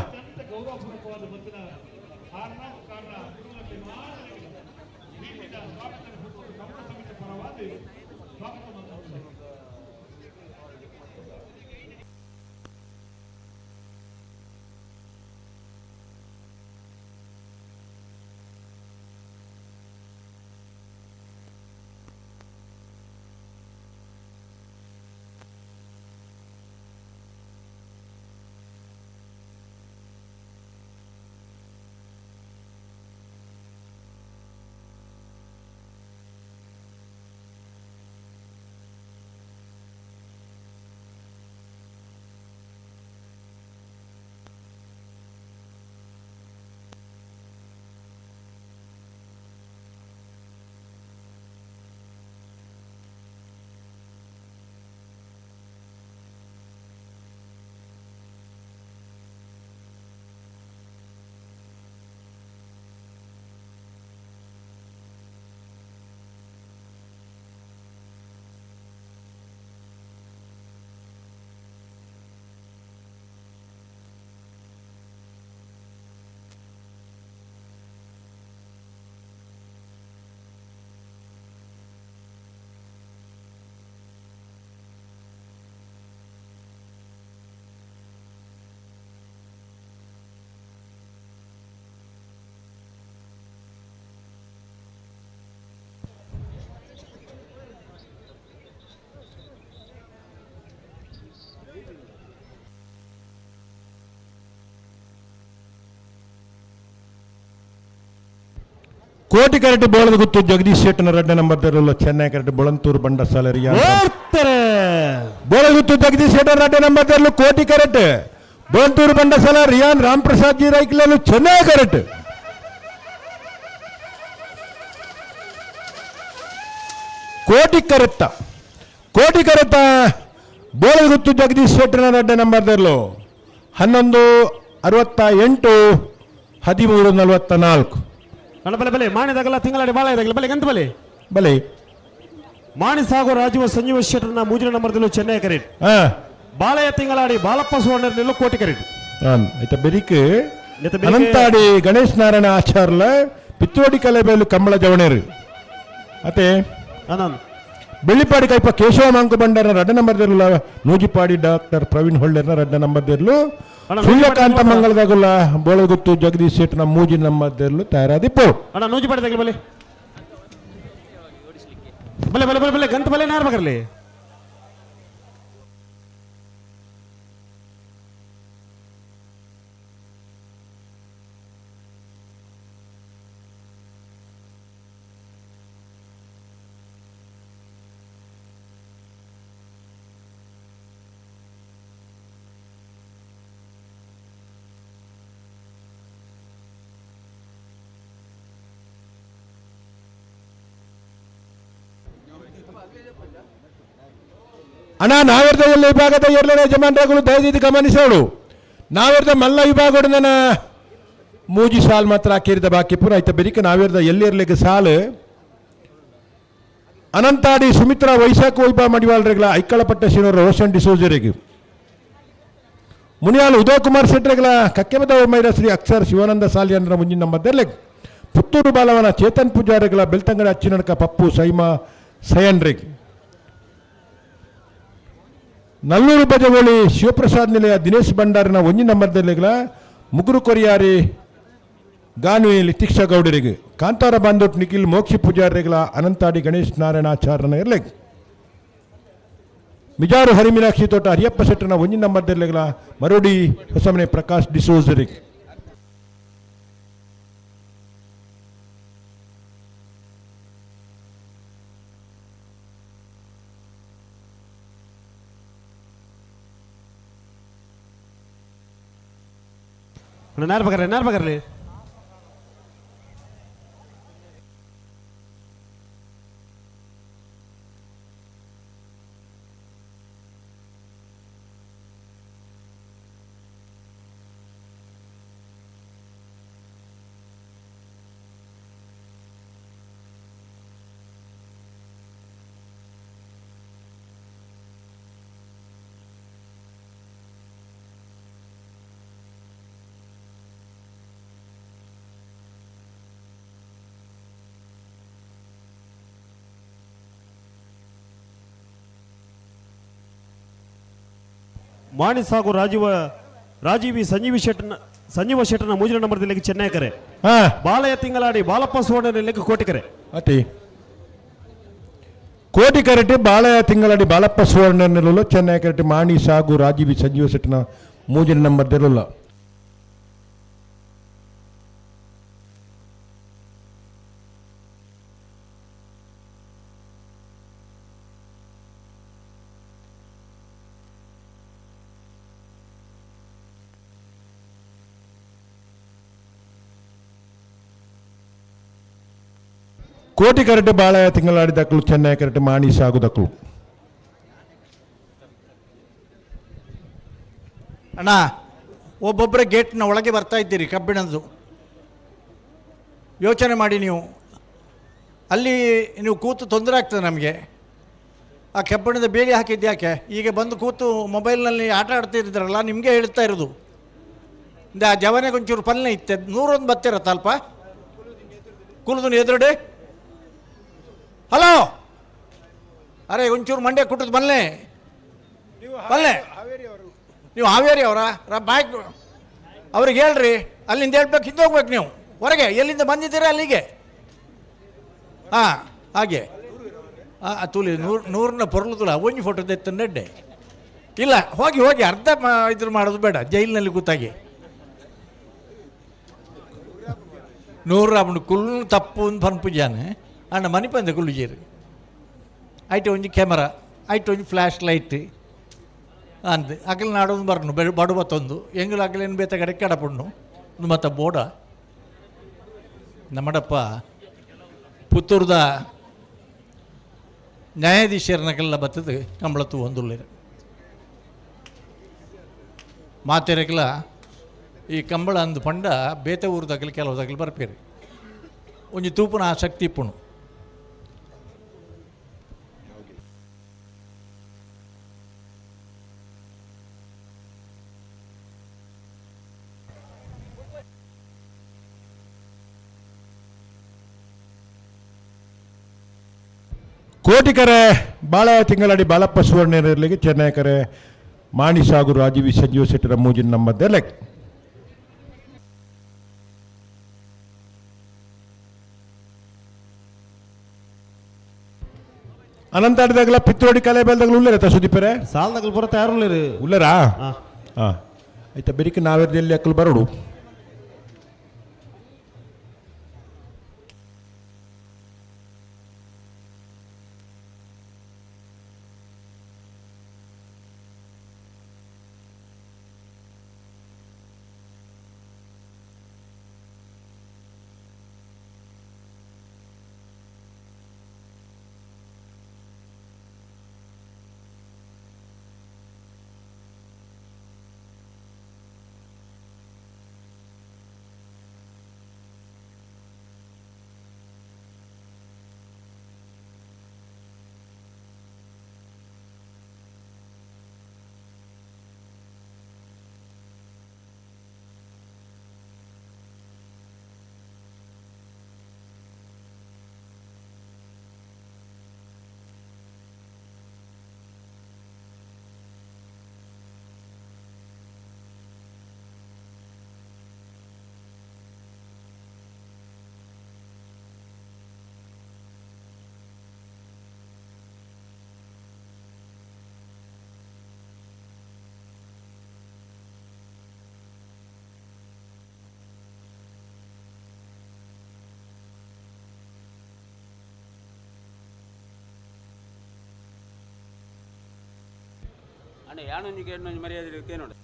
ಕೋಟಿ ಕರೆಟ್ ಬೋಳದ ಗುತ್ತು ಜಗದೀಶ್ ಶೆಟ್ಟನ ರಡ್ಡ ನಂಬರ್ ದರಲ್ಲ ಚೆನ್ನೈ ಕರೆಟ್ ಬೊಳಂತೂರು ಬಂಡಸಾಲ ರಿಯಾನ್ ಬೋಳಗುತ್ತು ಜಗದೀಶ್ ಶೆಟ್ಟರ್ ರಡ್ಡ ನಂಬರ್ ದರಲು ಕೋಟಿ ಕರೆಟ್ ಬೊಳಂತೂರು ಬಂಡಸಾಲ ರಿಯಾನ್ ರಾಮ್ ಪ್ರಸಾದ್ ಜಿ ರೈಕ್ಲಲು ಚೆನ್ನೈ ಕರೆಟ್. ಕೋಟಿ ಕರೆತ್ತ ಕೋಟಿ ಕರೆತ ಬೋಳಗುತ್ತು ಜಗದೀಶ್ ಶೆಟ್ಟರ್ನ ರಡ್ಡ ನಂಬರ್ ದರಲು 11:68 13:44. ಅಣ್ಣ ಬಲೆ ಬಲೆ ಮಾಣಿದಾಗಲ್ಲ ತಿಂಗಳಾಡಿ ಬಾಳ ಇದಾಗಲ್ಲ ಬಲೆ ಗಂತ ಬಲೆ ಬಲೆ ಮಾಣಿ ಸಾಗೋ ರಾಜೀವ ಸಂಜೀವ ಶೆಟ್ಟರ್ನ ಮೂಜಿನ ನಂಬರ್ದಲ್ಲೂ ಚೆನ್ನೈ ಕರೆಟ್. ಬಾಳೆಯ ತಿಂಗಳಾಡಿ ಬಾಲಪ್ಪ ಸುವರ್ಣ ನಿಲ್ಲು ಕೋಟಿ ಕರೆಟ್. ಆಯ್ತಾ ಬೆರಿಕ್ ಅನಂತಾಡಿ ಗಣೇಶ್ ನಾರಾಯಣ ಆಚಾರ್ಲ ಪಿತ್ತೋಡಿ ಕಲೆಬೇಲು ಕಂಬಳ ಜವಣೇರು ಅತೆ ಬೆಳ್ಳಿಪಾಡಿ ಕೈಪ ಕೇಶವ ಮಾಂಕು ಬಂಡಾರನ ರಡ್ಡ ನಂಬರ್ ದಿರ್ಲ ನೂಜಿಪಾಡಿ ಡಾಕ್ಟರ್ ಪ್ರವೀಣ್ ಹೊಳ್ಳೆರ್ನ ರಡ್ಡ ನಂಬರ್ ದಿರ್ಲು ಸೂರ್ಯಕಾಂತ ಮಂಗಳದಾಗುಲ್ಲ ಬೋಳಗುತ್ತು ಜಗದೀಶ್ ಶೆಟ್ಟನ ಮೂಜಿ ನಂಬರ್ ದಿರ್ಲು ತಯಾರಾದಿಪ್ಪು. ಅಣ್ಣ ನೂಜಿಪಾಡಿ ತಗಲಿ ಬಲೆ ಬಲೆ ಬಲೆ ಬಲೆ ಬಲೆ ಗಂತ ಬಲೆ ನಾರ್ ಬಗರ್ಲಿ. ಅಣ್ಣ ನಾವೆರ್ದ ಎಲ್ಲ ವಿಭಾಗದ ಎರಡನೇ ಯಜಮಾನರುಗಳು ದಯದಿದ್ದು ಗಮನಿಸೋಡು. ನಾವೆರ್ದ ಮಲ್ಲ ವಿಭಾಗದ ನನ್ನ ಮೂಜಿ ಸಾಲು ಮಾತ್ರ ಹಾಕಿರಿದ ಬಾಕಿ ಪೂರ ಆಯ್ತು. ಬೆರಿಕ ನಾವೆರ್ದ ಎಲ್ಲಿರ್ಲಿಕ್ಕೆ ಸಾಲು ಅನಂತಾಡಿ ಸುಮಿತ್ರಾ ವೈಶಾಖ ವೈಭ ಮಡಿವಾಳರಿಗಳ ಐಕ್ಕಳಪಟ್ಟ ಶಿನೂರು ರೋಷನ್ ಡಿಸೋಜರಿಗೆ, ಮುನಿಯಾಲು ಉದಯ್ ಕುಮಾರ್ ಶೆಟ್ಟರ್ಗಳ ಕಕ್ಕೆಬದ ಮೈರ ಶ್ರೀ ಅಕ್ಷರ್ ಶಿವಾನಂದ ಸಾಲಿಯನ್ರ ಮುಂದಿನ ನಂಬರ್, ಪುತ್ತೂರು ಬಾಲವನ ಚೇತನ್ ಪೂಜಾರಿಗಳ ಬೆಳ್ತಂಗಡಿ ಅಚ್ಚಿನಡ್ಕ ಪಪ್ಪು ಸೈಮಾ ಸಯನ್ರಿಗ್, ನಲ್ಲೂರು ಬಜಗೋಳಿ ಶಿವಪ್ರಸಾದ್ ನಿಲಯ ದಿನೇಶ್ ಭಂಡಾರಿನ ಒಂಜಿ ನಂಬರ್ದಲ್ಲಿಗಳ ಮುಗುರು ಕೊರಿಯಾರಿ ಗಾನ್ವಿ ಲಿತಿಕ್ಷಾ ಗೌಡರಿಗೆ, ಕಾಂತಾರ ಬಾಂದೋಟ್ ನಿಖಿಲ್ ಮೋಕ್ಷಿ ಪೂಜಾರಿಗಳ ಅನಂತಾಡಿ ಗಣೇಶ್ ನಾರಾಯಣಾಚಾರ್ಯನ ಇರಲಿ, ಮಿಜಾರು ಹರಿಮೀನಾಕ್ಷಿ ತೋಟ ಹರಿಯಪ್ಪ ಶೆಟ್ಟರ್ನ ಒಂಜಿ ನಂಬರ್ದಲ್ಲಿಗಳ ಮರೋಡಿ ಹೊಸಮನೆ ಪ್ರಕಾಶ್ ಡಿಸೋಜರಿಗೆ. ನೇರ ಬಗ್ರೆ ನೇರ ಬಗ್ರಲಿ. ಮಾಣಿ ಸಾಗು ರಾಜೀವಿ ಸಂಜೀವಿ ಶೆಟ್ಟನ ಸಂಜೀವ ಶೆಟ್ಟನ ಮೂಜಿನ ನಂಬರ್ದಲ್ಲಿ ಚೆನ್ನೈ ಕರೆ, ಬಾಲಯ್ಯ ತಿಂಗಳಾಡಿ ಬಾಲಪ್ಪ ಸುವರ್ಣ ಕೋಟಿಕರೆ. ಅತಿ ಕೋಟಿ ಕರೆಟಿ ಬಾಲಯ್ಯ ತಿಂಗಳಾಡಿ ಬಾಲಪ್ಪ ಸುವರ್ಣ ನಿಲ್ಲಲು ಚೆನ್ನೈ ಕರೆಟಿ ಮಾಣಿ ಸಾಗು ರಾಜೀವಿ ಸಂಜೀವ ಶೆಟ್ಟನ ಮೂಜಿನ ನಂಬರ್ ಇರಲ್ಲ. ಕೋಟಿ ಕರಟೆ ಬಾಳಯ್ಯ ತಿಂಗಳಾಡಿ ದಕ್ಕಲು ಚೆನ್ನೈ ಕರಟೆ ಮಾಣಿ ಸಾಗು ದಕ್ಕಲು. ಅಣ್ಣ ಒಬ್ಬೊಬ್ಬರ ಗೇಟ್ನ ಒಳಗೆ ಬರ್ತಾ ಇದ್ದೀರಿ ಕಬ್ಬಿಣದ್ದು, ಯೋಚನೆ ಮಾಡಿ ನೀವು. ಅಲ್ಲಿ ನೀವು ಕೂತು ತೊಂದರೆ ಆಗ್ತದೆ ನಮಗೆ. ಆ ಕಬ್ಬಿಣದ ಬೇಲಿ ಹಾಕಿದ್ದು ಯಾಕೆ? ಈಗ ಬಂದು ಕೂತು ಮೊಬೈಲ್ನಲ್ಲಿ ಆಟ ಆಡ್ತಿದ್ರಲ್ಲ, ನಿಮಗೆ ಹೇಳ್ತಾ ಇರೋದು. ಆ ಜವನೆಗೆ ಒಂಚೂರು ಪಲ್ಲೆ ಇತ್ತೆ 101 ಬತ್ತಿರತ್ತ ಅಲ್ಪ ಕುಲದು ಎದುರುಡೆ. ಹಲೋ ಅರೆ ಒಂಚೂರು ಮಂಡ್ಯ ಕುಟ್ಟದ ಬಲ್ಲೆ ಬಲ್ಲೆ. ನೀವು ಹಾವೇರಿ ಅವರಾ? ಬಾಯ್ಕ್ ಅವ್ರಿಗೆ ಹೇಳ್ರಿ, ಅಲ್ಲಿಂದ ಹೇಳ್ಬೇಕು, ಹಿಂದೆ ಹೋಗ್ಬೇಕು ನೀವು ಹೊರಗೆ. ಎಲ್ಲಿಂದ ಬಂದಿದ್ದೀರಾ ಅಲ್ಲಿಗೆ? ಹಾಂ ಹಾಗೆ. ಹಾಂ ತೂಲಿ 100ನ ಪೊರ್ಲು ತುಲ ಒಂಜಿ ಫೋಟೋ ತೆತ್ತು ನೆಡ್ಡೆ ಇಲ್ಲ. ಹೋಗಿ ಹೋಗಿ ಅರ್ಧ ಇದ್ರ ಮಾಡೋದು ಬೇಡ, ಜೈಲಿನಲ್ಲಿ ಕೂತಾಗಿ. 100 ಅವನು ಕುಲ್ ತಪ್ಪು ಪನ್ಪುಜಾನೆ ಅಣ್ಣ ಮನಿಪಂದೆ ಕುಲ್ಲುಜೇರು. ಐಟ್ ಒಂಜಿ ಕ್ಯಾಮರಾ, ಐಟ್ ಒಂಜಿ ಫ್ಲ್ಯಾಶ್ ಲೈಟ್ ಅಂದ್ ಅಗಲ ನಾಡೊಂದು ಬರ್ನು ಬೆ ಬಡು ಬತ್ತೊಂದು ಎಂಗುಲು ಅಗಲೇನು ಬೇತ ಕಡೆ ಕಡಪುಣ್ಣು ಒಂದು ಮತ್ತು ಬೋಡ ನಮ್ಮಡಪ್ಪ ಪುತ್ತೂರ್ದ ನ್ಯಾಯಾಧೀಶರನಗೆಲ್ಲ ಬತ್ತದು ಕಂಬಳತ್ತು ಒಂದುಳ್ಳಿರು ಮಾತೆರೆಗ್ಲ ಈ ಕಂಬಳ ಅಂದು ಪಂಡ ಬೇತೆ ಊರುದಾಗಲಿ ಕೆಲವುದಾಗಲಿ ಬರ್ಪೇರಿ ಒಂಜಿ ತೂಪುನ ಆಸಕ್ತಿ ಇಪ್ಪುಣು. ಕೋಟಿಕರೆ ಬಾಳಯ್ಯ ತಿಂಗಳಾಡಿ ಬಾಲಪ್ಪ ಸುವರ್ಣರಲ್ಲಿಗೆ ಚೆನ್ನೈ ಕರೆ ಮಾಣಿ ಸಾಗು ರಾಜೀವಿ ಸಂಜೀವ ಶೆಟ್ಟರ ಮೂಜಿನ ನಂಬರ್ ಲೆಕ್. ಅನಂತಾಡಿದಾಗಲ ಪಿತ್ರೋಡಿ ಕಲೆ ಬೆಲ್ದಾಗಲ ಉಳ್ಳೇರ ಸುದೀಪರೆ ಸಾಲದಾಗಲು ಬರುತ್ತೆ ಯಾರು ಉಳ್ಳೇರು ಉಳ್ಳೇರಾ? ಹಾಂ ಆಯ್ತಾ ಬೆರಿಕೆ ನಾವೆಲ್ಲಿ ಅಕ್ಕಲು ಬರೋಡು. ಅಣ್ಣ ಯಾನೊಂಜಿ ಕೇಳೊಂಜಿ ಮರ್ಯಾದೆ ಕೇನೋಡು.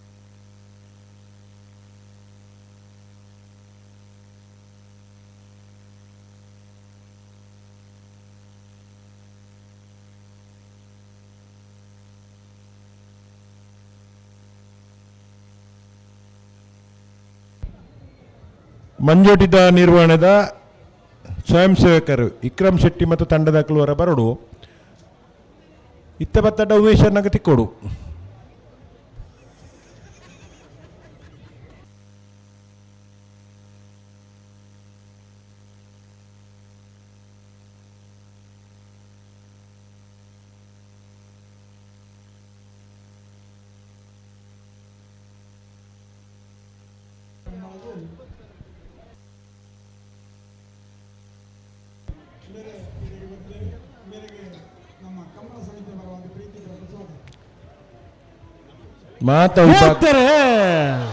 ಮಂಜೋಟಿದ ನಿರ್ವಹಣೆದ ಸ್ವಯಂ ಸೇವಕರು ವಿಕ್ರಮ್ ಶೆಟ್ಟಿ ಮತ್ತು ತಂಡದ ಕುಲವರ ಬರಡು ಇತ್ತ ಬತ್ತಡ ಉಮೇಶ್ ತಿಕ್ಕೋಡು.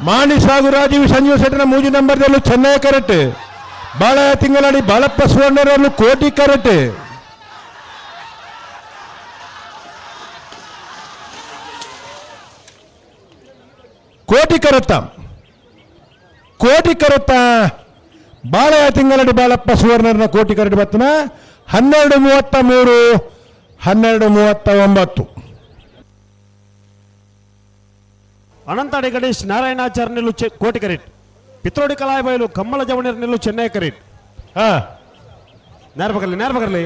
ಮಾಣಿ ಸಾಗು ರಾಜೀವ್ ಸಂಜೀವ ಶೆಟ್ಟನ ಮೂಜಿ ನಂಬರ್ದಲ್ಲೂ ಚೆನ್ನೈ ಕರೆಕ್ಟ್, ಬಾಳ ತಿಂಗಳಾಡಿ ಬಾಳಪ್ಪ ಸುವರ್ಣರಲ್ಲೂ ಕೋಟಿ ಕರೆಕ್ಟ್. ಕೋಟಿ ಕರತ್ತ ಕೋಟಿ ಕರತ್ತ ಬಾಳ ತಿಂಗಳಾಡಿ ಬಾಳಪ್ಪ ಸುವರ್ಣರನ್ನ ಕೋಟಿ ಕರೆಕ್ಟ್ ಬರ್ತನ. 12:33 12:39. ಅನಂತಾಡಿ ಗಣೇಶ್ ನಾರಾಯಣಾಚಾರ್ಯ ನಿಲ್ಲು ಕೋಟಿ ಕರೆಟ್, ಪಿತ್ರೋಡಿ ಕಲಾಯಬೈಲು ಕಮ್ಮಲ ಜವಣರ್ ನಿಲ್ಲು ಚೆನ್ನೈ ಕರೆಟ್. ನೇರ ಬಗರ್ಲಿ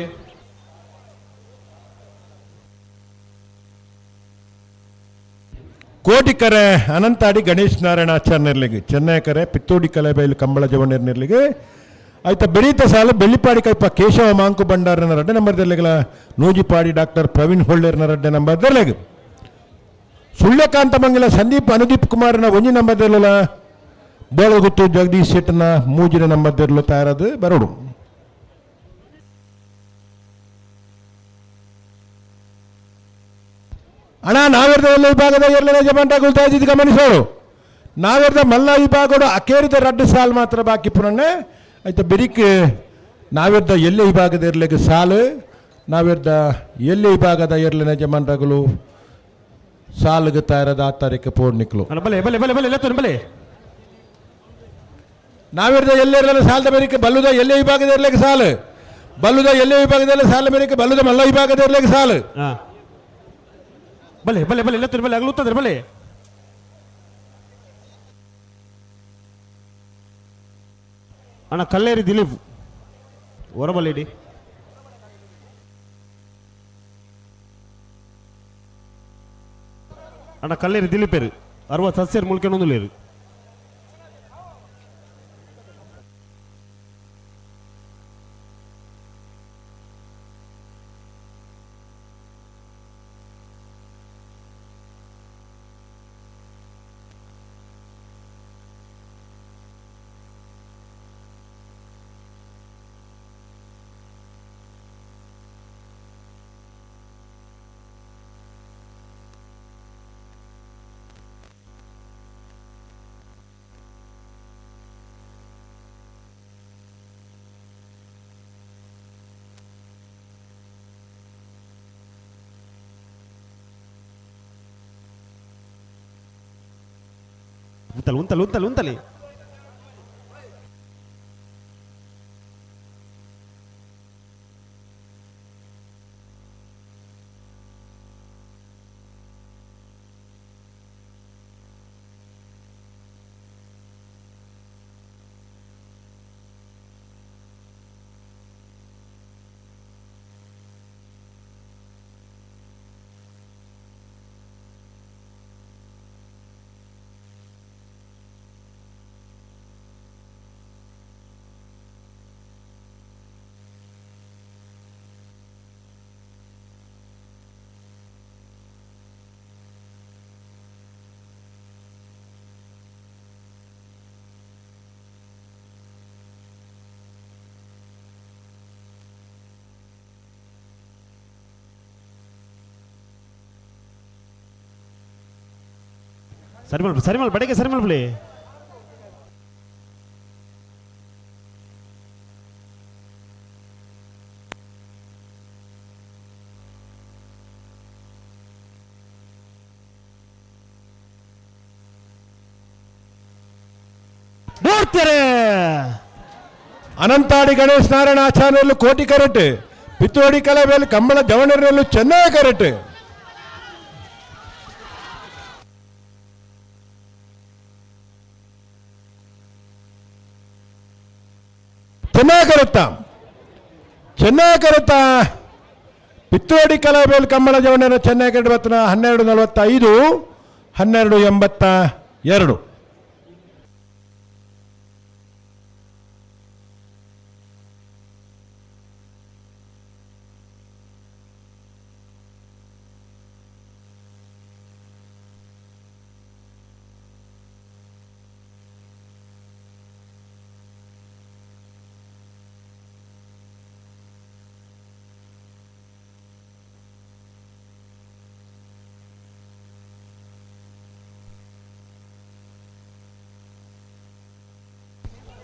ಕೋಟಿ ಕರೆ ಅನಂತಾಡಿ ಗಣೇಶ್ ನಾರಾಯಣಾಚಾರ್ಯ ನಿರ್ಲಿಗೆ, ಚೆನ್ನೈ ಕರೆ ಪಿತ್ತೋಡಿ ಕಲೆಬೈಲು ಕಂಬಳ ಜವಣರ್ ನಿರ್ಲಿಗೆ. ಆಯ್ತಾ ಬೆಳೀತ ಸಾಲು ಬೆಳ್ಳಿಪಾಡಿ ಕೈಪ ಕೇಶವ ಮಾಂಕು ಭಂಡಾರನ ರಡ್ಡೆ ನಂಬರ್ ದೆರ್ಲೆಗಲ, ನೂಜಿಪಾಡಿ ಡಾಕ್ಟರ್ ಪ್ರವೀಣ್ ಹೊಳ್ಳೇರ್ನ ರಡ್ಡೆ ನಂಬರ್ ದೆರ್ಲೆಗ್, ಸುಳ್ಯಕಾಂತ ಮಂಗಲ ಸಂದೀಪ್ ಅನುದೀಪ್ ಕುಮಾರ್ನ ಒಂಜಿ ನಂಬರ್ ದೆರ್ಲುಲ, ಬೋಳಗುತ್ತು ಜಗದೀಶ್ ಶೆಟ್ಟನ ಮೂಜಿನ ನಂಬರ್ ದೆರ್ಲು ತಯಾರದು ಬರೋಡು. ಅಣ್ಣ ನಾವೆರ್ದ ಎಲ್ಲ ವಿಭಾಗದ ಎರಡನೇ ಜಮಂಟ ಗುಲ್ತಾ ಇದ್ದಿದ್ದು ಗಮನಿಸೋರು. ನಾವೆರ್ದ ಮಲ್ಲ ವಿಭಾಗಡು ಅಕೇರಿದ ರಡ್ಡು ಸಾಲು ಮಾತ್ರ ಬಾಕಿ ಪುನಣ್ಣೆ. ಆಯ್ತಾ ಬೆರಿಕ್ ನಾವೆರ್ದ ಎಲ್ಲೆ ವಿಭಾಗದ ಇರ್ಲಿಕ್ಕೆ ಸಾಲು, ನಾವೆರ್ದ ಎಲ್ಲೆ ವಿಭಾಗದ ಎರಡನೇ ಜಮಂಟಗಳು ಸಾಲುಗೆ ತಯಾರದ ಆ ತಾರೀಕು ಪೋರ್ನಿಕ್ಲು. ಬಲೆ ಬಲೆ ಬಲೆ ಬಲೆ ಲೆತ್ತೋನು ಬಲೆ. ನಾವಿರ್ದ ಎಲ್ಲೆರಲ್ಲ ಸಾಲದ ಮೇರೆಗೆ ಬಲ್ಲುದ ಎಲ್ಲೆ ವಿಭಾಗದ ಇರ್ಲಿಕ್ಕೆ ಸಾಲು, ಬಲ್ಲುದ ಎಲ್ಲೆ ವಿಭಾಗದಲ್ಲಿ ಸಾಲ ಮೇರೆಗೆ ಬಲ್ಲುದ ಮಲ್ಲ ವಿಭಾಗದ ಇರ್ಲಿಕ್ಕೆ ಸಾಲು. ಬಲೆ ಬಲೆ ಬಲೆ ಲೆತ್ತೋನು ಬಲೆ ಅಗಲುತ್ತದ್ರೆ ಬಲೆ. ಅಣ್ಣ ಕಲ್ಲೇರಿ ದಿಲೀಪ್ ಹೊರಬಲ್ಲೇಡಿ. ಅಣ್ಣ ಕಲ್ಲೇರಿ ದಿಲೀಪೇರು 60 ಸಸ್ಯರು ಮುಳ್ಕೆನೊಂದುಲೇರು. ಉಂತಲಿ ಉಂತಲಿ ಉಂತಲಿ ಉಂತಲಿ. ಸರಿ ಮಲ್ಪ ಸರಿ ಮಲ್ಪ ಬಡಗೆ ಸರಿ ಮಲ್ಪಲಿ. ಬತ್ತೆರೆ. ಅನಂತಾಡಿ ಗಣೇಶ್ ನಾರಾಯಣ ಆಚಾರ್ಯರಲ್ಲೂ ಕೋಟಿ ಕರೆಟ್, ಪಿತ್ತೋಡಿ ಕಲಬೇಲು ಕಂಬಳ ಜವಣರಲ್ಲೂ ಚೆನ್ನೈ ಕರೆಟ್. ಚೆನ್ನೈ ಕರೆತ್ತ, ಚೆನ್ನೈ ಕರೆತ್ತ ಪಿತ್ತೋಡಿ ಕಲಬೇಲು ಕಂಬಳ ಜವಣರ ಚೆನ್ನೈ ಕರೆಟ್ ಬತ್ತನ 12:45, 12:82.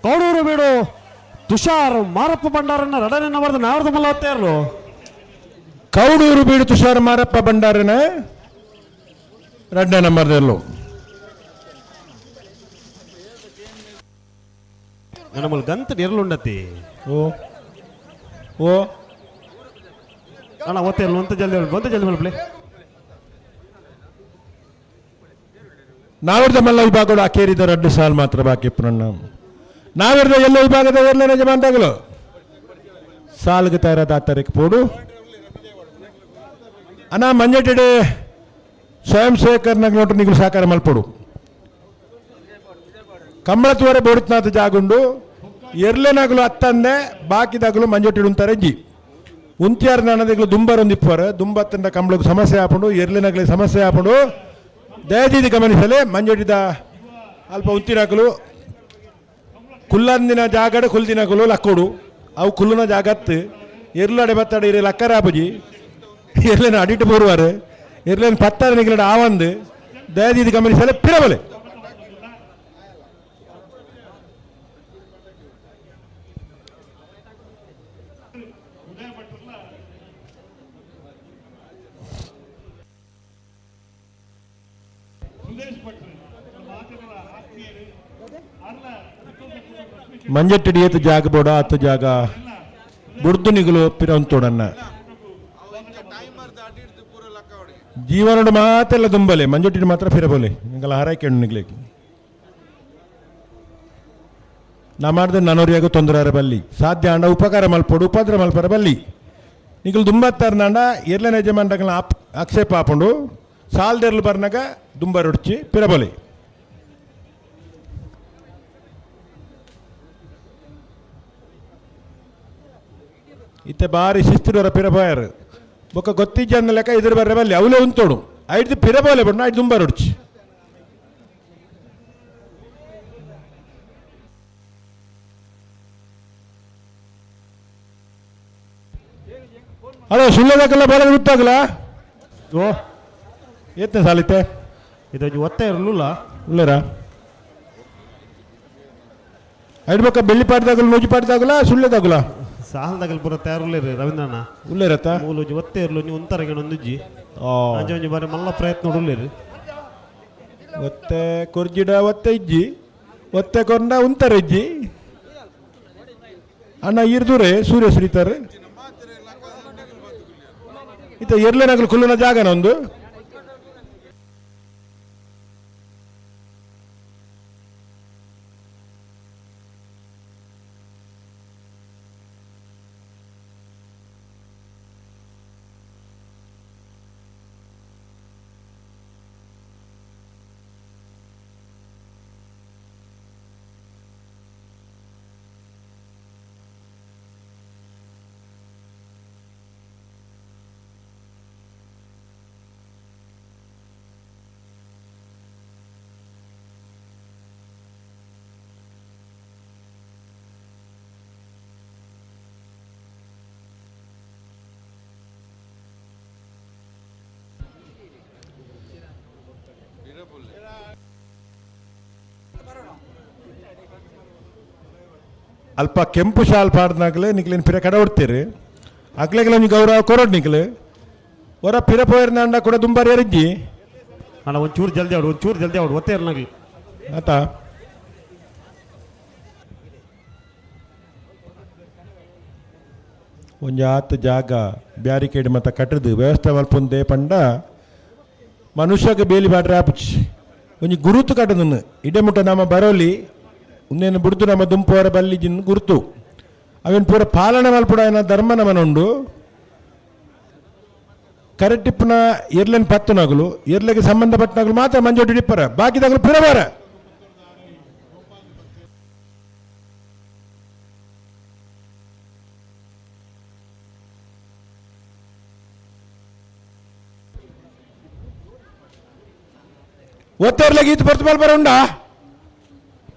ಕೌಡೂರು ಬೀಡು ತುಷಾರ್ ಮಾರಪ್ಪ ಭಂಡಾರನ ರಡನೆ ನವರದ ನಾವರದ ಮಲ್ಲತ್ತೇರ್ಲು. ಕೌಡೂರು ಬೀಡು ತುಷಾರ್ ಮಾರಪ್ಪ ಭಂಡಾರನ 2ನೇ ನಂಬರ್ದಲ್ಲೂ. ನಮ್ಮಲ್ಲಿ ಗಂತ ನೆರಳುಂಡತಿ. ಓ ಓ ಅಣ್ಣ ಒತ್ತೇರ್ಲು ಅಂತ ಜಲ್ದಿ ಒಂತ ಜಲ್ದಿ ಮಲ್ಪಲೆ. ನಾವಿರ್ದ ಮಲ್ಲ ವಿಭಾಗಗಳು ಅಕೇರಿದ 2 ಸಾಲ್ ಮಾತ್ರ ಬಾಕಿ ಪುನಣ್ಣ. ನಾವಿರ್ದ ಎಲ್ಲ ವಿಭಾಗದ ಎಲ್ಲ ಯಜಮಾನ್ದಾಗಲು ಸಾಲ್ಗೆ ತಯಾರಾದ ಆ ತಾರೀಕು ಪೋಡು ಅಣ್ಣ ಮಂಜೆಟೆಡೆ ಸ್ವಯಂ ಸೇವಕರ್ನಾಗ ನೋಟು ನೀವು ಸಹಕಾರ ಮಲ್ಪಡು. ಕಂಬಳತ್ವರೆ ಬೋಡಿತ್ನಾಥ ಜಾಗುಂಡು ಎರ್ಲೆನಾಗಲು ಅತ್ತಂದೆ ಬಾಕಿದಾಗಲು ಮಂಜೊಟ್ಟಿಡು ಉಂತಾರೆ ಜಿ ಉಂತಿಯಾರ ನಾನದಿಗಳು ದುಂಬರ್ ಒಂದಿಪ್ಪರು ದುಂಬತ್ತಂದ ಕಂಬಳಕ್ಕೆ ಸಮಸ್ಯೆ ಆಪುಂಡು, ಎರ್ಲೆನಾಗಲಿ ಸಮಸ್ಯೆ ಆಪುಂಡು. ದಯದೀದಿ ಗಮನಿಸಲೆ ಮಂಜೊಟ್ಟಿದ ಅಲ್ಪ ಉಂತಿನಾಗಲು ಕುಲ್ಲಂದಿನ ಜಾಗಡೆ ಕುಲ್ದಿನಕುಲು ಲಕ್ಕೋಡು ಅವು ಕುಲ್ಲುನ ಜಾಗತ್ತು ಎರ್ಲಡೆ ಬತ್ತಾಡೆ ಇರೆ ಲಕ್ಕರಾಪುಜಿ ಎರ್ಲೇನ ಅಡಿಟ್ಟು ಬೋರುವಾರು ಎರ್ಲೇನ ಪತ್ತಾರೆ ನಿಗಲಡೆ ಆವಂದು ದಯದೀದಿ ಗಮನಿಸಲೆ ಪಿರಬಲೆ. ಮಂಜಟ್ಟಿಡಿ ಏತು ಜಾಗ ಬೋಡ ಆತ ಜಾಗ ಬುಡ್ದು ನಿಗುಲು ಪಿರಂತೋಡನ್ನ ಜೀವನಡು ಮಾತೆಲ್ಲ ದುಂಬಲೆ ಮಂಜೊಟ್ಟಿಡಿ ಮಾತ್ರ ಫಿರಬೋಲೆ ನಿಂಗೆಲ್ಲ ಹಾರಾಯ್ಕೊಂಡು ನಿಗ್ಲಿಕ್ಕೆ ನಾ ಮಾಡಿದ್ರೆ ನನೋರಿಯಾಗ ತೊಂದರೆ ಆರ ಬಲ್ಲಿ ಸಾಧ್ಯ ಅಂಡ ಉಪಕಾರ ಮಲ್ಪೋಡು ಉಪದ್ರ ಮಲ್ಪರ ಬಲ್ಲಿ ನಿಗುಲು ದುಂಬತ್ತಾರ ನಾಂಡ ಎರ್ಲನ ಯಜಮಾನ್ರಗಳ ಆಕ್ಷೇಪ ಆಪುಂಡು ಸಾಲ್ದೆರ್ಲು ಬರ್ನಾಗ ದುಂಬರೊಡ್ಚಿ ಪಿರಬೋಲೆ. ಇತ್ತೆ ಬಾರಿ ಶಿಸ್ತಿಡೋರ ಪಿರಬೋಯರ್ ಬೊಕ್ಕ ಗೊತ್ತಿಜ್ಜಂದ ಲೆಕ್ಕ ಇದ್ರ ಬರ್ರೆ ಬಲ್ಲಿ ಅವಲೇ ಉಂತೋಡು ಐದು ಪಿರಬೋಲೆ ಬಣ್ಣ ಐದು ದುಂಬರೊಡ್ಚಿ. ಹಲೋ ಸುಳ್ಳದಕ್ಕೆಲ್ಲ ಬಲ ಗೊತ್ತಾಗಲ್ಲ. ಓ ಏತ್ನೆ ಸಾಲಿತ್ತೆ ಇದು ಒತ್ತೆ ಇರಲಿಲ್ಲ ಉಳ್ಳೇರಾ ಐದು ಬೊಕ್ಕ ಬೆಳ್ಳಿ ಪಾಟ್ದಾಗಲು ನೂಜಿ ಪಾಟ್ದಾಗಲ ಸುಳ್ಳೆದಾಗಲ ಸಾಲದಾಗಲ್ ಪೂರ ತಯಾರುಲ್ಲೇರಿ ರವೀಂದ್ರಣ್ಣ ಉಳ್ಳೇರತ್ತ ಮೂಲೊಂಜಿ ಒತ್ತೆ ಇರ್ಲು ನೀವು ಒಂತರಗೆ ಒಂದುಜ್ಜಿ ಅಂಚ ಒಂಜಿ ಬಾರಿ ಮಲ್ಲ ಪ್ರಯತ್ನ ಉಳ್ಳೇರಿ. ಒತ್ತೆ ಕೊರ್ಜಿಡ ಒತ್ತೆ ಇಜ್ಜಿ ಒತ್ತೆ ಕೊಂಡ ಉಂತರ ಇಜ್ಜಿ ಅಣ್ಣ ಇರ್ದೂರೆ ಸೂರ್ಯ ಸುರಿತಾರೆ ಇತ್ತ ಎರ್ಲೆನಗಲು ಕುಲ್ಲುನ ಜಾಗನ ಒಂದು ಅಲ್ಪ ಕೆಂಪು ಶಾಲ್ ಪಾಡ್ದಾಗಲೇ ನಿಕ್ಲೇನು ಪಿರ ಕಡ ಹೊಡ್ತೀರಿ ಅಕ್ಲೆಗೆಲ್ಲ ಒಂಜಿ ಗೌರವ ಕೊರೋಡ್ ನಿಕ್ಲೆ ಹೊರ ಪಿರ ಪೋಯರ್ನಾಂಡ ಕೂಡ ದುಂಬಾರಿ ಎರಿಜ್ಜಿ ಅಣ್ಣ ಒಂಚೂರು ಜಲ್ದಿ ಆಡು, ಒಂಚೂರು ಜಲ್ದಿ ಆಡು, ಒತ್ತೆ ಇರ್ನಾಗ್ಲಿ ಆತಾ. ಒಂಜಿ ಆತ್ ಜಾಗ ಬ್ಯಾರಿಕೇಡ್ ಮತ್ತ ಕಟ್ಟದು ವ್ಯವಸ್ಥೆ ಮಲ್ಪೊಂದೆ ಪಂಡ ಮನುಷ್ಯಗೆ ಬೇಲಿ ಬಾಟ್ರೆ ಆಪುಚಿ ಒಂಜಿ ಗುರುತು ಕಟ್ಟದನ್ನು ಇಡೆ ಮುಟ್ಟ ನಮ್ಮ ಬರೋಲಿ ಉಂದೇನು ಬುಡ್ದು ನಮ್ಮ ದುಂಪುವರ ಬಲ್ಲಿ ಜಿನ್ ಗುರುತು ಅವೇನು ಪೂರ ಪಾಲನೆ ಮಲ್ಪುಡ ಧರ್ಮ ನಮನುಂಡು ಕರೆಕ್ಟಿಪ್ಪನ ಎರ್ಲೆನ್ ಪತ್ತುನಗಲು ಎರ್ಲೆಗೆ ಸಂಬಂಧಪಟ್ಟನಗಲು ಮಾತ್ರ ಮಂಜೋಟಿ ಡಿಪ್ಪರ ಬಾಕಿದಾಗಲು ಪಿರಬಾರ ಒತ್ತೆರ್ಲೆಗೆ ಈತ ಬರ್ತು ಬರ ಉಂಡಾ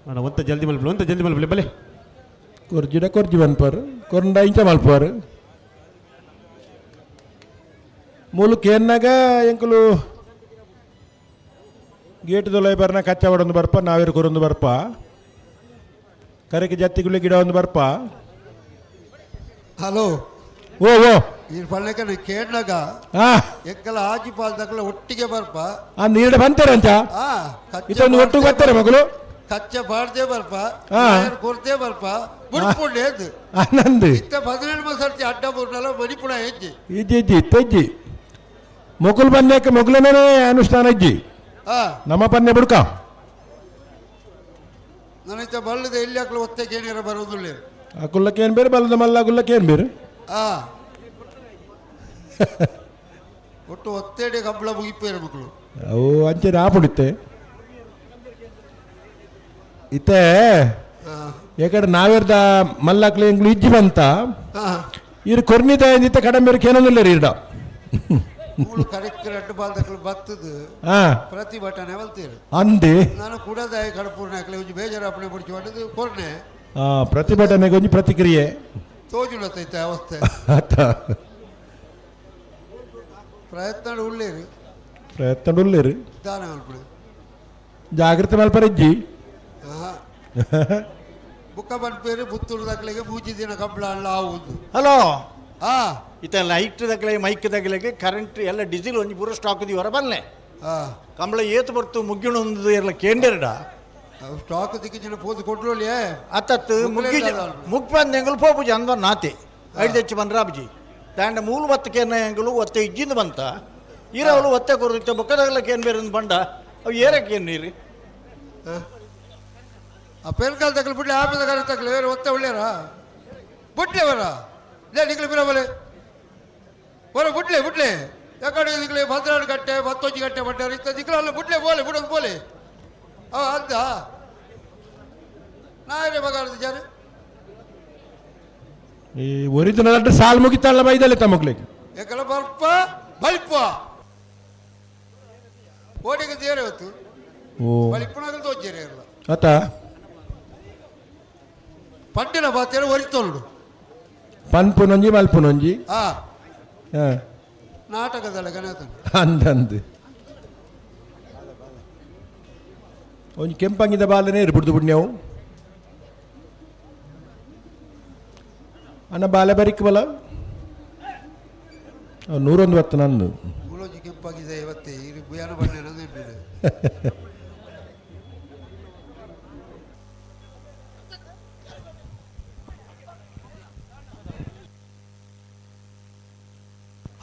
ಅಣ್ಣ ಒಂತ ಜಲ್ದಿ ಮಲ್ಪಲೆ ಒಂತ ಜಲ್ದಿ ಮಲ್ಪಲೆ ಬಲೆ ಕೊರ್ಜಿಡ ಕೊರ್ಜಿ ಬನ್ಪರ್ ಕೊರಂಡ ಇಂಚ ಮಲ್ಪುವರು ಮೂಲು ಕೇನ್ನಾಗ ಎಂಕುಲು ಗೇಟ್ ದೊಲೈ ಬರ್ನ ಕಚ್ಚವಡೊಂದು ಬರ್ಪ ನಾವೇರು ಕೊರೊಂದು ಬರ್ಪ ಕರೆಗೆ ಜತ್ತಿಗುಳಿ ಗಿಡ ಒಂದು ಬರ್ಪ. ಹಲೋ ಓ ಓ ಈ ಪಣ್ಣಕನ ಕೇಣ್ಣಗ ಎಕ್ಕಲ ಆಜಿ ಪಾಲ್ದಕ್ಕಲ ಒಟ್ಟಿಗೆ ಬರ್ಪ ಆ ನೀರಡೆ ಬಂತಾರೆ ಅಂತ ಇದೊಂದು ಒಟ್ಟಿಗೆ ಬರ್ತಾರೆ ಮಗಳು ಕಚ್ಚ ಬಾಡ್ದೆ ಬರ್ಪ ಕೊರ್ದೆ ಬರ್ಪ ಬುಡ್ಪುಂಡೆ ಆನಂದ್ ಇತ್ತ 17 ಸರ್ತಿ ಅಡ್ಡ ಬುರ್ನಲ ಮಣಿಪುಣ ಹೆಜ್ಜೆ ಇಜ್ಜಿ ಇಜ್ಜಿ ಇತ್ತೆಜ್ಜಿ ಮೊಗುಲ್ ಬನ್ನೇಕ ಮೊಗುಲನೇ ಅನುಷ್ಠಾನ ಇಜ್ಜಿ ನಮ್ಮ ಪನ್ನೆ ಬುಡ್ಕ ನನಗೆ ಬಲ್ಲದ ಎಲ್ಲಿ ಹಾಕಲು ಒತ್ತೆಗೆ ಏನಾರ ಬರೋದಿಲ್ಲ ಆ ಕುಲ್ಲಕ್ಕೆ ಏನು ಬೇರೆ ಬಲ್ಲದ ಮಲ್ಲ ಕುಲ್ಲಕ್ಕೆ ಏನು ಬೇರೆ ಒಟ್ಟು ಒತ್ತೇಡೆ ಕಂಬಳ ಮುಗಿಪೇರು ಮಕ್ಕಳು ಅವು ಅಂಚೆ ಆಪುಡಿತ್ತೆ ಇತ್ತೆ ಏಕಡೆ ನಾವೇರ್ದ ಮಲ್ಲಾಕ್ಲೆ ಎಂಗ್ಲು ಇಜ್ಜಿ ಬಂತ ಇರು ಕೊರ್ನಿದ ಇತ್ತ ಕಡಂಬೇರು ಕೇನೊಂದಿಲ್ಲ ಇರ್ಡ ಮೂಲು ಕರೆಕ್ಟ್ ರಡ್ಡು ಬಾಲ್ದಕ್ಲು ಬತ್ತದು ಪ್ರತಿಭಟನೆ ಬಲ್ತೀರು ಅಂದೆ ನಾನು ಕುಡದಾಯ ಕಡಪೂರ್ಣ ಹಾಕಲಿ ಒಂಜಿ ಬೇಜಾರಾಪಣೆ ಬಿಡಿಸಿ ಹೊಡೆದು ಕೊರ್ನೆ ಪ್ರತಿಭಟನೆಗೆ ಒಂಜಿ ಪ್ರತಿಕ್ರಿಯೆ ತೋಜುಳತೈತೆ ಅವಸ್ಥೆ ಪ್ರಯತ್ನ ಉಳ್ಳೇರು ಪ್ರಯತ್ನ ಉಳ್ಳೇರು ದಾನ ಮಲ್ಪುಡು ಜಾಗೃತಿ ಮಲ್ಪರಿಜ್ಜಿ ಬುಕ್ಕ ಪನ್ಪೇರು ಪುತ್ತೂರು ದಕ್ಲೆಗೆ ಮೂಜಿ ದಿನ ಕಂಬಳ ಅಲ್ಲ ಆವುದು. ಹಲೋ ಇತ್ತ ಲೈಟ್ ದಕ್ಲೆ ಮೈಕ್ ದಕ್ಲೆಗೆ ಕರೆಂಟ್ ಎಲ್ಲ ಡೀಸೆಲ್ ಒಂಜಿ ಪೂರ ಸ್ಟಾಕ್ the ಹೊರ ಬಲ್ಲೆ ಕಂಬಳ ಏತು ಬರ್ತು ಮುಗ್ಗಿಣೊಂದು ಎಲ್ಲ ಕೇಂಡೆರಡ ಸ್ಟಾಕ್ ದಿಕ್ಕಿನ ಪೋದು ಕೊಡ್ಲೋಲಿಯೇ ಅತ್ತತ್ತು ಮುಗ್ಗಿ ಮುಗ್ಪಂದ ಎಂಗುಲು ಪೋಪುಜಿ ಅಂದ ನಾತೆ ಐದು ಹೆಚ್ಚು ಬಂದ್ರಾಬುಜಿ ದಾಂಡ ಮೂಲು ಬತ್ತಕೇನ ಎಂಗುಲು ಒತ್ತೆ ಇಜ್ಜಿಂದ ಬಂತ ಈರವಲು ಒತ್ತೆ ಕೊರದಿತ್ತ ಬೊಕ್ಕದಾಗಲಕ್ಕೆ ಏನು ಬೇರೆ ಬಂಡ ಅವು ಏರಕ್ಕೆ ಏನು ನೀರು ಆ ಪೇರ್ಕಾಲ್ ತಗಲು ಬಿಡ್ಲಿ ಆಪದ ಕರೆ ತಗಲು ಬೇರೆ ಒತ್ತೆ ಒಳ್ಳೆಯರ ಬುಡ್ಲೆ ಬರ ಲೇ ನಿಕ್ಲು ಬಿರಬಲೆ ಬರ ಬುಡ್ಲೆ ಬುಡ್ಲೆ ಯಾಕಡೆ ದಿಕ್ಲೆ 12 ಗಂಟೆ 11 ಗಂಟೆ ಬಂಡಾರ ಇತ್ತ ದಿಕ್ಲು ಅಲ್ಲ ಬುಡ್ಲೆ ಬೋಲೆ ಬುಡೋದು ಬೋಲೆ ಅಂತ ನಾಯರೇ ಬಗಾರ್ದು ಜನ ಈ ಒರಿಜಿನಲ್ ಸಾಲ್ ಮುಗಿತಲ್ಲ ಬೈದಲ್ಲ ತಮ್ಮಗ್ಲಿಗೆ ಎಕಲ ಬರ್ಪ ಬಲಿಪ್ಪ ಓಡಿಗೆ ದೇರೆ ಹೊತ್ತು ಬಲಿಪ್ಪನಾಗಲು ತೋಜೇರೆ ಇರಲ್ಲ ಅತ್ತ ಪಂಡಿನ ಬಾತೇರು ಒರಿತೋಳು ಪನ್ಪುನೊಂಜಿ ಮಲ್ಪುನೊಂಜಿ ನಾಟಕದಲ್ಲ ಗಣೇತನ ಅಂದಂದು ಒಂಜಿ ಕೆಂಪಂಗಿದ ಬಾಲನೇ ಇರ್ಬಿಡ್ದು ಬಿಡ್ ನೀವು ಅಣ್ಣ ಬಾಲೆ ಬರಿಕ್ ಬಲ 101 ಬತ್ತು ನಂದು ಮುಲೋಜಿ ಕೆಂಪಾಗಿದೆ ಇವತ್ತೇ ಬುಯಾನ ಬಣ್ಣ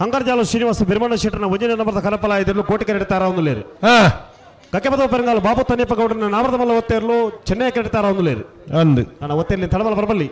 ಹಂಗರ್ಜಾಲು ಶ್ರೀನಿವಾಸ ಬಿರ್ಮಣ್ಣ ಶೆಟ್ಟರ್ನ ಒಂಜನೇ ನಂಬರ್ದ ಕಲಪಲ ಐದಿರ್ಲು ಕೋಟಿ ಕರೆಡ್ ತಾರ ಒಂದುಲೇರು ಕಕ್ಕೆಪದ ಪೆರಂಗಾಲು ಬಾಬು ತನ್ನಿಯಪ್ಪ ಗೌಡನ ನಾಮರದ ಮಲ್ಲ ಒತ್ತೇರ್ಲು ಚೆನ್ನೈ ಕರೆಡ್ ತಾರ ಒಂದುಲೇರು ಅಂದು ನನ್ನ ಒತ್ತೇರ್ಲಿ ತಳಬಲ ಬರಬಲ್ಲಿ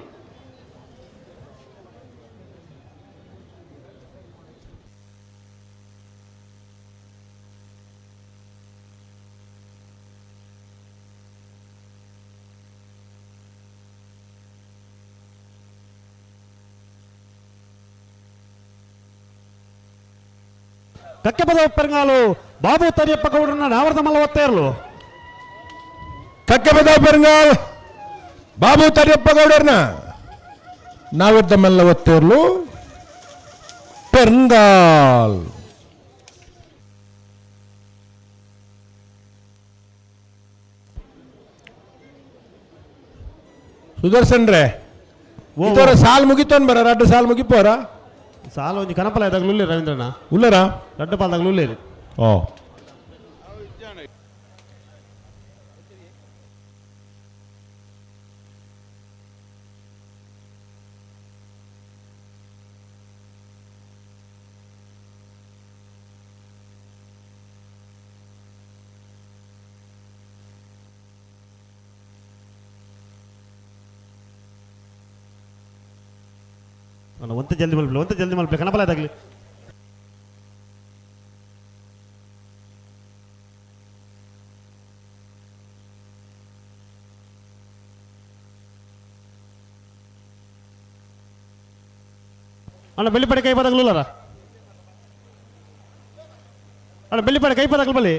ಕಕ್ಕೆಪದ ಪೆರಂಗಾಲು ಬಾಬು ತರಿಯಪ್ಪ ಗೌಡರನ್ನ ನಾವರದ ಮಲ್ಲ ಒತ್ತೇರ್ಲು ಕಕ್ಕೆಪದ ಪೆರಂಗಾಲ್ ಬಾಬು ತರಿಯಪ್ಪ ಗೌಡರನ್ನ ನಾವರ್ದ ಮಲ್ಲ ಒತ್ತೇರ್ಲು ಪೆರಂಗಾಲ್ ಸುದರ್ಶನ್ ರೇ ಇದರ ಸಾಲ್ ಮುಗಿತೋನ್ ಬರ ರಡ್ಡು ಸಾಲ್ ಮುಗಿಪೋರ ಸಾಲ ಒಂಜಿ ಕನಪಲ ಇದಾಗ ಉಲ್ಲೇರು ರವೀಂದ್ರಣ್ಣ ಉಲ್ಲರಾ ರಡ್ಡು ಪಾಲ್ದಾಗ ಉಲ್ಲೇರು ಓ ಒಂತ ಜಲ್ದಿ ಮಲ್ಪಲೆ, ಒಂತ ಜಲ್ದಿ ಮಲ್ಪಲೆ ಕಣಪಲಾದಾಗಲಿ. ಅಣ್ಣ ಬೆಳ್ಳಿಪಡೆ ಕೈ ಪದಗ್ಲುಲ್ಲಾರ? ಅಣ್ಣ ಬೆಳ್ಳಿಪಾಡೆ ಕೈ ಪದಗ್ಲು ಬಲ್ಲಿ.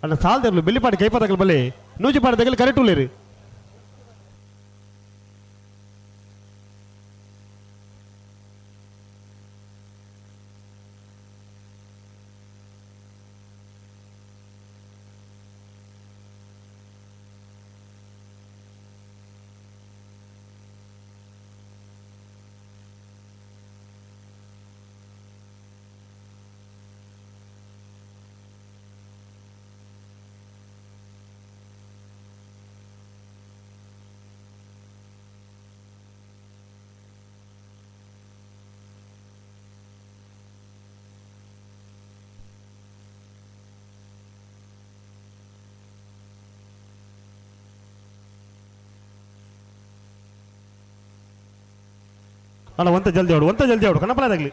ಅಣ್ಣ ಸಾಲ್ದಿರ್ಲು ಬೆಳ್ಳಿಪಾಡೆ ಕೈ ಪದಗ್ಲು ಬಲ್ಲಿ. ನೂಜಿಪಾಡೆ ತಗಲಿ ಕರೆಕ್ಟ್ ಉಳ್ಳೇರಿ. ಅಣ್ಣ ಒಂತ ಜಲ್ದಿ ಅವಡು, ಒಂತ ಜಲ್ದಿ ಅವಡು ಕಣಪಲಾದಾಗಲಿ.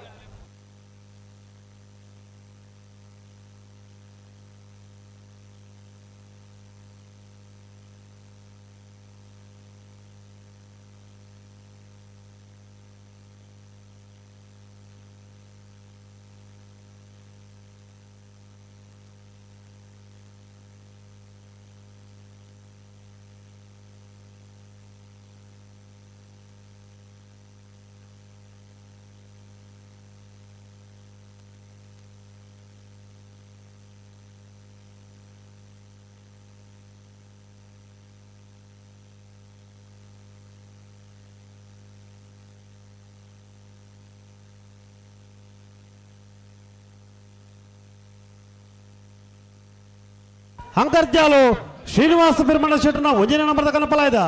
ಹಂಕರ್ಜಾಲು ಶ್ರೀನಿವಾಸ ಬಿರ್ಮಣ ಶೆಟ್ಟನ ಒಂಜನೇ ನಂಬರ್ದ ಕನಪಲಾಯ್ದ.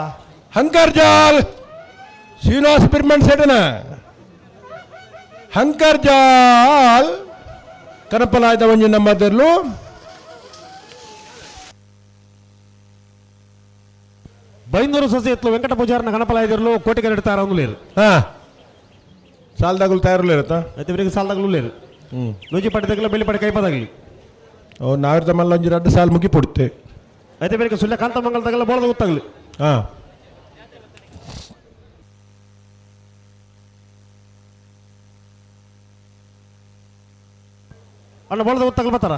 ಹಂಕರ್ಜಾಲ್ ಶ್ರೀನಿವಾಸ ಬಿರ್ಮಣ ಶೆಟ್ಟನ ಹಂಕರ್ಜಾಲ್ ಕನಪಲಾಯ್ದ ಒಂಜಿ ನಂಬರ್ದಲ್ಲೂ. ಬೈಂದೂರು ಸೊಸೆ ಎತ್ತಲು ವೆಂಕಟ ಪೂಜಾರನ ಕನಪಲಾಯ್ದಿರಲು ಕೋಟಿಗೆ ನೆಡ್ತಾರ ಅಂದ್ಲೇರು. ಸಾಲದಾಗಲು ತಯಾರುಲೇರತ್ತ? అయితే ಇವರಿಗೆ ಸಾಲದಾಗಲು ಲೇರು. ನೂಜಿ ಪಟ್ಟಿ ತಗಲ ಬೆಳ್ಳಿ ಪಟ್ಟಿ ಕೈಪದಾಗಲಿ. ಓ ನಾವಿರ್ದ ಮಲ್ಲ ಒಂಜಿ ರಡ್ಡು ಸಾಲು ಮುಗಿ ಪೊಡುತ್ತೆ. అయితే ಬೇರೆ ಸುಳ್ಯ ಕಾಂತಮಂಗಲ ತಗಲ ಬೋಳದ ಗೊತ್ತಾಗಲಿ. ಅಣ್ಣ ಬೋಳದ ಗೊತ್ತಾಗಲಿ ಬರ್ತಾರ?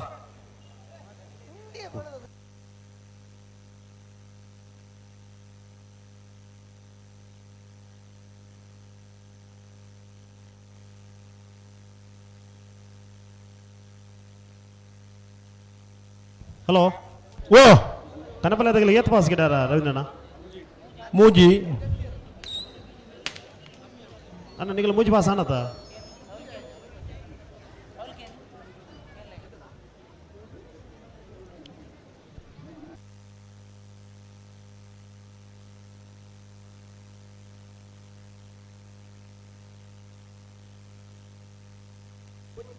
ಹಲೋ ಓ ಕನಪಲೆ ಏತ್ ಪಾಸ್ ಗಿಡಾರ ರವೀಂದ್ರಣ್ಣ? ಮೂಜಿ ಅಣ್ಣ ನಿಗಲ ಮೂಜಿ ಪಾಸ್ ಅನ್ನತ.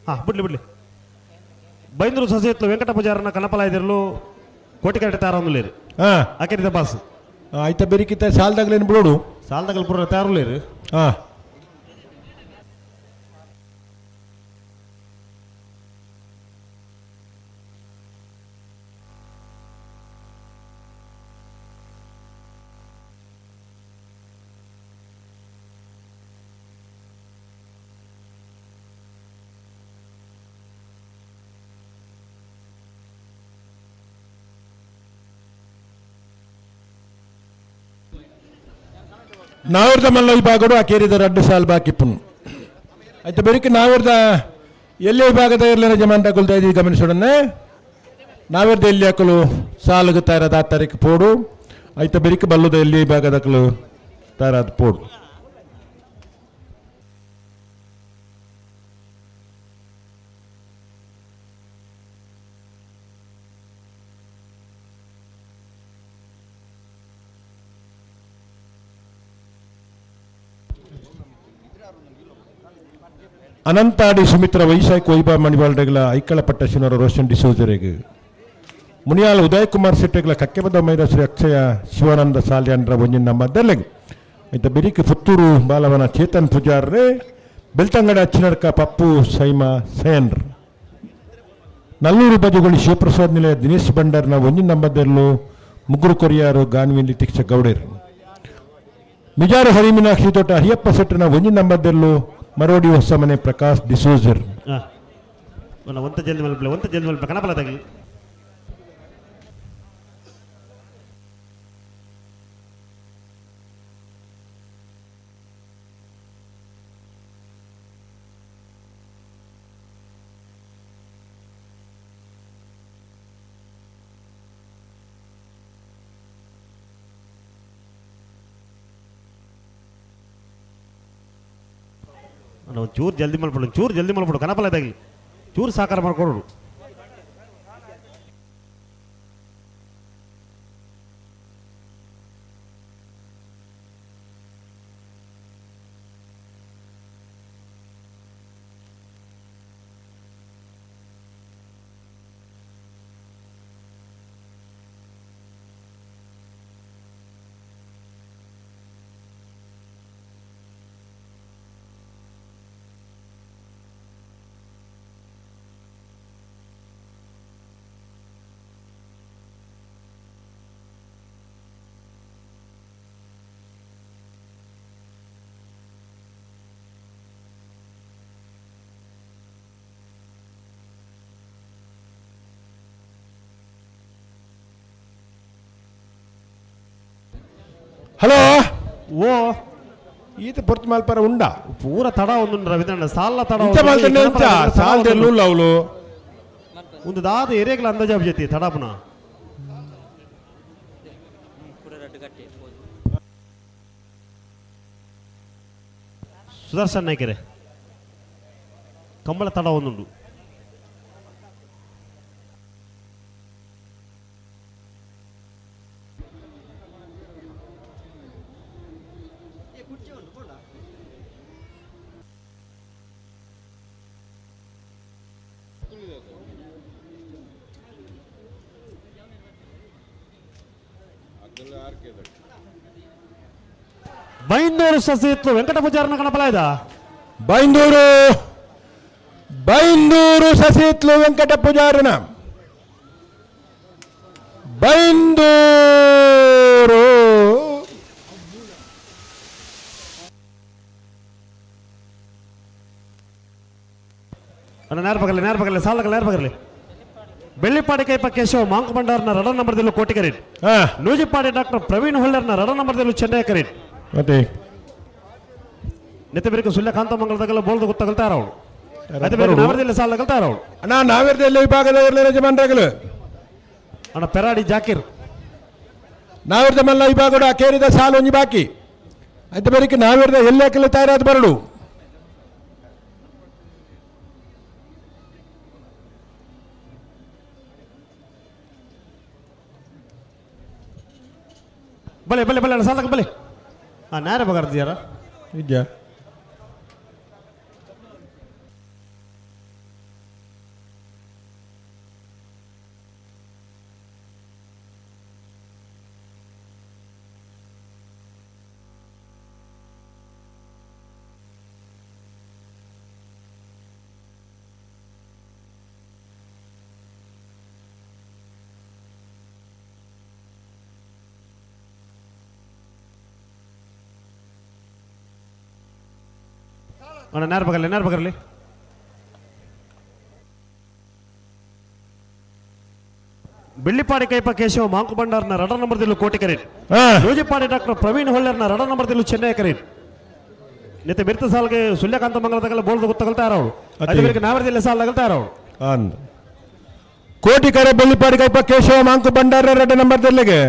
ಹಾಂ ಬಿಡ್ಲಿ ಬಿಡ್ಲಿ. ಬೈಂದೂರು ಸೊಸೆತ್ಲು ವೆಂಕಟ ಪೂಜಾರನ ಕನಪಲಾಯ್ದಿರಲು ಕೋಟಿಕರಟೆ ತಾರೊಂದುಲೇರು. ಅಕೆರಿದ ಬಾಸ್ ಆಯ್ತಾ ಬೆರಿಕಿತ್ತ ಸಾಲದಾಗಲೇನು ಬಿಡೋಡು? ಸಾಲದಾಗಲು ಪೂರ ತಯಾರುಲೇರು. ನಾವರ್ದ ಮಲ್ಲ ವಿಭಾಗಡು ಅಕೇರಿದ ರಡ್ಡು ಸಾಲ್ ಬಾಕಿಪ್ಪುನು. ಆಯ್ತು ಬೆರಿಕೆ ನಾವರ್ದ ಎಲ್ಲಿ ವಿಭಾಗದ ಇರಲಿಲ್ಲ ಜಮಾನ್ ತಗೊಳ್ತಾ ಇದ್ದೀವಿ ಗಮನಿಸೋಣ. ನಾವರ್ದ ಎಲ್ಲಿ ಹಾಕಲು ಸಾಲುಗೆ ತಯಾರಾದ ಆ ತಾರೀಕು ಪೋಡು. ಆಯ್ತು ಬೆರಿಕೆ ಬಲ್ಲದ ಎಲ್ಲಿ ವಿಭಾಗದಕ್ಕಲು ತಯಾರಾದ ಪೋಡು. ಅನಂತಾಡಿ ಸುಮಿತ್ರ ವೈಶಾಖ ವೈಭವ ಮಣಿವಾಲ್ಡೆಗಳ ಐಕಳಪಟ್ಟ ಶಿನರ ರೋಷನ್ ಡಿಸೋಜರಿಗೆ ಮುನಿಯಾಲ ಉದಯ್ ಕುಮಾರ್ ಶೆಟ್ಟಿಗಳ ಕಕ್ಕೆಬದ ಮೈರ ಶ್ರೀ ಅಕ್ಷಯ ಶಿವಾನಂದ ಸಾಲ್ಯಾನ್ರ ಒಂಜಿನ ಮದ್ದಲೆಗ್ ಐತ ಬೆರಿಕ್ ಪುತ್ತೂರು ಬಾಲವನ ಚೇತನ್ ಪೂಜಾರ್ರೆ ಬೆಳ್ತಂಗಡ ಅಚ್ಚಿನಡ್ಕ ಪಪ್ಪು ಸೈಮ ಸಯನ್ರ್ ನಲ್ಲೂರು ಬಜುಗುಳಿ ಶಿವಪ್ರಸಾದ್ ನಿಲಯ ದಿನೇಶ್ ಭಂಡಾರ್ನ ಒಂಜಿ ನಂಬರ್ದೆರ್ಲು ಮುಗ್ರು ಕೊರಿಯಾರು ಗಾನ್ವಿಲಿ ತಿಕ್ಷ ಗೌಡೇರ್ ಮಿಜಾರು ಹರಿಮೀನಾಕ್ಷಿ ತೋಟ ಹರಿಯಪ್ಪ ಸೆಟ್ಟನ ಒಂಜಿ ನಂಬರ್ದೆರ್ಲು ಮರೋಡಿ ಹೊಸಮನೆ ಪ್ರಕಾಶ್ ಡಿಸೋಜರ್ ಒಂತ ಜಲ್ದಿ ಮಲ್ಪಲೆ ಒಂತ ಜಲ್ದಿ ಮಲ್ಪಲೆ ಕಣಪಲ ತಗಲಿ ಚೂರು ಜಲ್ದಿ ಮಲ್ಪಡು ಚೂರು ಜಲ್ದಿ ಮಲ್ಪಡು ಕಣಪಲ ತಗಲಿ ಚೂರು ಸಾಕಾರ ಮಾಡ್ಕೊಡೋರು. ಹಲೋ ಓ ಈತ ಪೊರ್ತು ಮಲ್ಪರ ಉಂಡ ಪೂರ ತಡ ಒಂದು ರವೀಂದ್ರಣ್ಣ ಸಾಲ ತಡ ಇಂಚ ಮಲ್ತಂಡೆ ಇಂಚ ಸಾಲ್ದೆಲ್ಲ ಉಲ್ಲ ಅವಳು ಒಂದು ದಾದ ಎರೇಗ್ಲ ಅಂದಾಜು ಅಭಿಜತಿ ತಡ ಪುನಃ ಸುದರ್ಶನ್ ನಾಯ್ಕರೆ ಕಂಬಳ ತಡ ಒಂದುಂಡು. ಬೈಂದೂರು ಸಸಿತ್ಲು ವೆಂಕಟ ಪೂಜಾರನ ಕಣಪಲಾಯ್ದ ಬೈಂದೂರು ಬೈಂದೂರು ಸಸಿತ್ಲು ವೆಂಕಟ ಪೂಜಾರನ ಬೈಂದೂರು ಅಣ್ಣ ನೇರ ಬಗಲಿ ನೇರ ಬಗಲಿ ಸಾಲಗಲ್ಲ ನೇರ ಬಗಲಿ. ಬೆಳ್ಳಿಪಾಡಿ ಕೈಪ ಕೇಶವ ಮಾಂಕು ಭಂಡಾರ್ನ ರಡ ನಂಬರ್ದಲ್ಲೂ ಕೋಟಿಗರಿನ್ ನೂಜಿಪಾಡಿ ಡಾಕ್ಟರ್ ಪ್ರವೀಣ್ ಹೊಳ್ಳರ್ನ ರಡ ನಂಬರ್ದಲ್ಲೂ ಚೆನ್ನೈ ಕರೀನ್ ಮತ್ತೆ ನೆತ್ತೆ ಬೇರೆ ಸುಳ್ಯ ಕಾಂತಮಂಗಲದಾಗೆಲ್ಲ ಬೋಲ್ದು ಗೊತ್ತಾಗಲ್ತಾರ ಅವಳು ಅದೇ ಬೇರೆ ನಾವರದಲ್ಲಿ ಸಾಲಗಲ್ತಾರ ಅವಳು. ಅಣ್ಣ ನಾವೇರ್ದಲ್ಲಿ ವಿಭಾಗದ ಯಜಮಾನ್ರಾಗಲು ಅಣ್ಣ ಪೆರಾಡಿ ಜಾಕೀರ್ ನಾವೇರ್ದ ಮಲ್ಲ ವಿಭಾಗದ ಅಕೇರಿದ ಸಾಲು ಒಂಜಿ ಬಾಕಿ ಆಯ್ತು ಬೇರೆ ನಾವೇರ್ದ ಎಲ್ಲೇ ತಯಾರಾದ ಬರಡು. ಬಲೆ ಬಲೆ ಬಲೆ ಅಣ್ಣ ಸಾಲಕ ಬಲೆ ಹಾಂ ನೇರ ಬಗಾರ್ದಿಯಾರ ನಿಜ ಅಣ್ಣ ನೇರ ಬಗರ್ಲಿ ನೇರ ಬಗರ್ಲಿ. ಬೆಳ್ಳಿಪಾಡಿ ಕೈಪ ಕೇಶವ ಮಾಂಕು ಭಂಡಾರ್ನ ರಡ ನಂಬರ್ದಲ್ಲೂ ಕೋಟಿಕರೀನ್ ನೂಜಿಪಾಡಿ ಡಾಕ್ಟರ್ ಪ್ರವೀಣ್ ಹೊಳ್ಳರ್ನ ರಡ ನಂಬರ್ದಲ್ಲೂ ಚೆನ್ನೈ ಕರೀನ್ ನೆತ್ತೆ ಬಿರ್ತ ಸಾಲ್ಗೆ ಸುಳ್ಯಕಾಂತ ಮಂಗಲದಾಗೆಲ್ಲ ಬೋಲ್ದು ಗೊತ್ತಾಗಲ್ತಾರ ಅವಳು ಅದೇ ಬೇರೆ ನಾವರದಲ್ಲಿ ಸಾಲ ಅವಳು. ಅಂದ್ ಕೋಟಿಕರೆ ಬೆಳ್ಳಿಪಾಡಿ ಕೈಪ ಕೇಶವ ಮಾಂಕು ಭಂಡಾರ ರಡ್ಡ ನಂಬರ್ದಲ್ಲಿಗೆ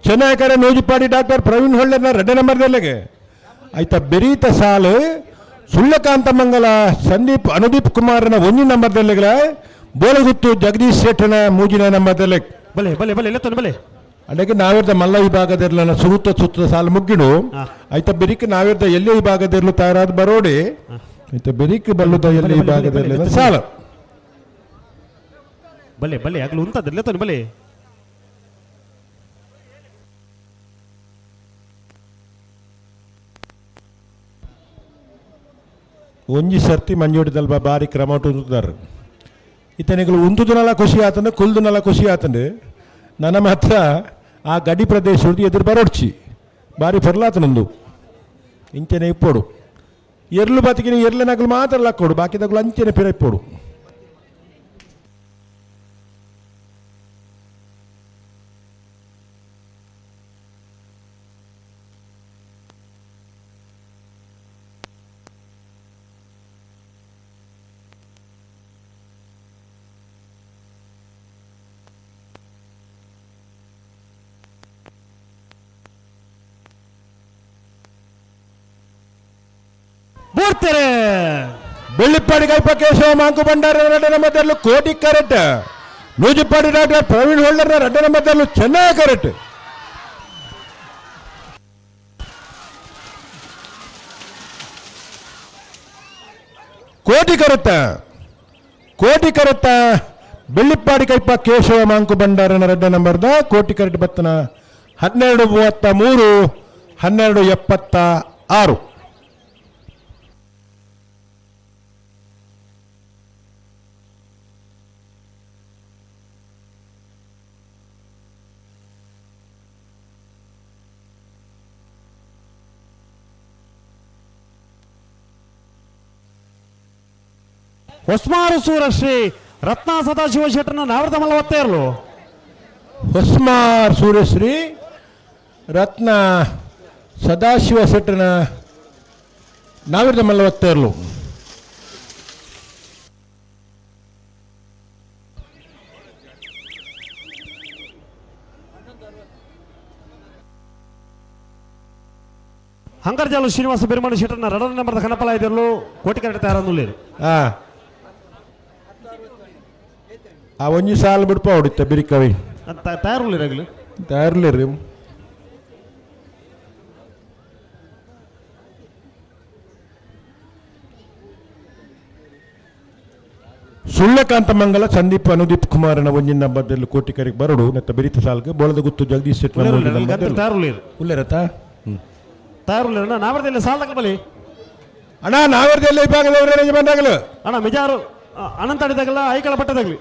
ಚೆನ್ನೈ ನೂಜಿಪಾಡಿ ಡಾಕ್ಟರ್ ಪ್ರವೀಣ್ ಹೊಳ್ಳರ್ನ ರಡ್ಡ ನಂಬರ್ದಲ್ಲಿಗೆ ಆಯ್ತಾ ಬೆರೀತ ಸಾಲು ಸುಳ್ಯಕಾಂತ ಮಂಗಲ ಸಂದೀಪ್ ಅನುದೀಪ್ ಕುಮಾರನ ಒಂಜಿ ನಂಬರ್ದಲ್ಲಿಗಳ ಬೋಳಗುತ್ತು ಜಗದೀಶ್ ಶೆಟ್ಟನ ಮೂಜಿನ ನಂಬರ್ದಲ್ಲಿ ಬಲೆ ಬಲೆ ಬಲೆ ಇಲ್ಲ ಬಲೆ ಅದಕ್ಕೆ ನಾವಿರ್ದ ಮಲ್ಲ ವಿಭಾಗದಿರ್ಲನ ಸುತ್ತ ಸುತ್ತ ಸಾಲು ಮುಗ್ಗಿಡು ಆಯ್ತಾ ಬೆರಿಕ್ ನಾವಿರ್ದ ಎಲ್ಲಿ ವಿಭಾಗದಿರ್ಲು ತಯಾರಾದ ಬರೋಡಿ ಆಯ್ತಾ ಬೆರಿಕ್ ಬಲ್ಲುದ ಎಲ್ಲಿ ವಿಭಾಗದಿರ್ಲಿನ ಸಾಲು ಬಲೆ ಬಲೆ ಆಗ್ಲು ಉಂತದಿರ್ಲ ತೋನಿ ಬಲೆ. ಒಂಜಿ ಸರ್ತಿ ಮಂಜೋಡಿದಲ್ಪ ಬಾರಿ ಕ್ರಮ ಉಂತುದಾರ್ ಇತ್ತನಿಗಳು ಉಂತುದನಲ ಖುಷಿ ಆತಂಡು ಕುಲ್ದುನಲ ಖುಷಿ ಆತಂಡು ನನ್ನ ಮಾತ್ರ ಆ ಗಡಿ ಪ್ರದೇಶ ಎದುರು ಬರೋಡ್ಚಿ ಬಾರಿ ಪೊರ್ಲಾತನೊಂದು ಇಂಚನೆ ಇಪ್ಪೋಡು ಎರ್ಲು ಬತಿಕಿನ ಎರ್ಲು ಮಾತ್ರ ಲಕ್ಕೋಡು ಬಾಕಿದಗಳು ಅಂಚನೆ ಪಿರ ಇಪ್ಪೋಡು. ಬೂರ್ತೆರೆ ಬೆಳ್ಳಿಪ್ಪಾಡಿ ಕಲ್ಪ ಕೇಶವ ಮಾಂಕು ಭಂಡಾರ ರಡ್ಡ ನಂಬರ್ದಲ್ಲೂ ಕೋಟಿ correct, Nujippadi doctor Praveen holder ರಡ್ಡ ನಂಬರ್ದಲ್ಲೂ ಚೆನ್ನಾಗಿ ಕರೆಕ್ಟ್. ಕೋಟಿ ಕರುತ್ತ ಕೋಟಿ ಕರುತ್ತ ಬೆಳ್ಳಿಪ್ಪಾಡಿ ಕೈಪ ಕೇಶವ ಮಾಂಕು ಭಂಡಾರನ ರಡ್ಡ ನಂಬರ್ದ ಕೋಟಿ ಕರೆಕ್ಟ್ ಬತ್ತನ 12:33 12:76. ಹೊಸ್ಮಾರು ಸೂರ ಶ್ರೀ ರತ್ನ ಸದಾಶಿವ ಶೆಟ್ಟರ್ನ ನಾವೃತ ಮಲ್ಲವತ್ತೇರ್ಲು. ಹೊಸ್ಮಾರ್ ಸೂರ್ಯಶ್ರೀ ರತ್ನ ಸದಾಶಿವ ಶೆಟ್ಟರ್ನ ನಾವೃತ ಮಲ್ಲವತ್ತೇರ್ಲು. ಹಂಗರ್ಜಾಲು ಶ್ರೀನಿವಾಸ ಬಿರ್ಮಣ ಶೆಟ್ಟರ್ನ ರಡನ ನಂಬರ್ದ ಕನಪಲ ಇದ್ದಿರಲು ಕೋಟಿ ಕರೆಕ್ಟ್ ತಯಾರನ್ನುಳ್ಳೇರು. ಆ ಒಂಜಿ ಸಾಲು ಬಿಡ್ಪ ಹೊಡಿತ ಬಿರಿಕವಿ ತಯಾರುಳ್ಳಿರಗಲು ತಯಾರುಳ್ಳಿರಿ. ಸುಳ್ಳಕಾಂತ ಮಂಗಲ ಸಂದೀಪ್ ಅನುದೀಪ್ ಕುಮಾರನ ಒಂಜಿನ ನಂಬರ್ದಲ್ಲಿ ಕೋಟಿ ಕರೆಗೆ ಬರಡು ನೆತ್ತ ಬಿರಿತ ಸಾಲ್ಗೆ ಬೋಳದ ಗುತ್ತು ಜಗದೀಶ್ ಶೆಟ್ಟಿ ಉಳ್ಳೇರತ್ತ ತಯಾರುಳ್ಳಿರಣ್ಣ. ನಾವರ್ದಲ್ಲಿ ಸಾಲದ ಬಲಿ ಅಣ್ಣ ನಾವರ್ದಲ್ಲಿ ವಿಭಾಗದವರು ಬಂದಾಗಲು ಅಣ್ಣ ಮಿಜಾರು ಅನಂತಾಡಿದಾಗಲ್ಲ ಐಕಳ ಪಟ್ಟದಾಗಲಿ.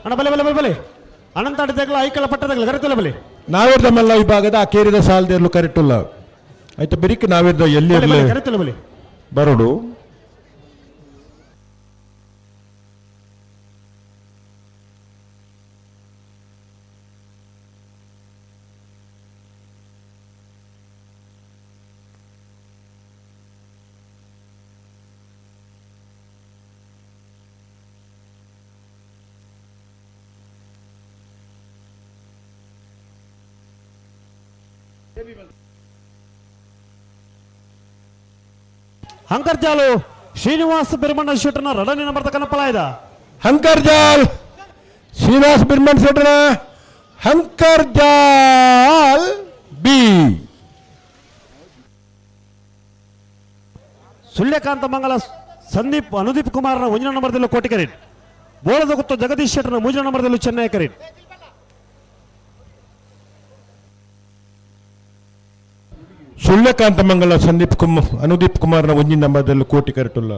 ಅಣ್ಣ ಬಲೆ ಬಲೆ ಬಲೆ ಬಲೆ ಅನಂತಾಡಿದಾಗಲ ಐಕಳ ಪಟ್ಟದಾಗಲಿ ಕರೆತಲ್ಲ ಬಲೆ. ನಾವಿರ್ದ ಮಲ್ಲ ವಿಭಾಗದ ಅಕೇರಿದ ಸಾಲದೇರ್ಲು ಕರೆಟುಲ್ಲ ಆಯ್ತು ಬಿರಿಕ್ ನಾವಿರ್ದ ಎಲ್ಲಿ ಕರೆತಲ್ಲ ಬಲಿ ಬರಡು. ಹಂಕರ್ಜಾಲು ಶ್ರೀನಿವಾಸ ಬಿರ್ಮಣ್ಣ ಶೆಟ್ಟರ್ನ ರಡನೆ ನಂಬರ್ ಕನಪಲಾಯ್ದ. ಹಂಕರ್ಜಾಲ್ ಶ್ರೀನಿವಾಸ ಬಿರ್ಮಣ್ಣ ಶೆಟ್ಟರ್ನ ಹಂಕರ್ಜಾಲ್ ಬಿ. ಸುಳ್ಯಕಾಂತ ಮಂಗಲ ಸಂದೀಪ್ ಅನುದೀಪ್ ಕುಮಾರ್ನ ಒಂದಿನ ನಂಬರ್ದಲ್ಲೂ ಕೋಟಿ ಕರೀನ್. ಬೋಳದ ಗುತ್ತು ಜಗದೀಶ್ ಶೆಟ್ಟರ್ನ ಮೂಜಿನ ನಂಬರ್ದಲ್ಲೂ ಚೆನ್ನೈ ಕರೀನ್. ಸುಳ್ಯಕಾಂತ ಮಂಗಲ ಸಂದೀಪ್ ಕುಮಾರ್ ಅನುದೀಪ್ ಕುಮಾರ್ನ ಒಂಜಿನ ನಂಬರ್ದಲ್ಲೂ ಕೋಟಿ ಕರೆಟುಲ್ಲ.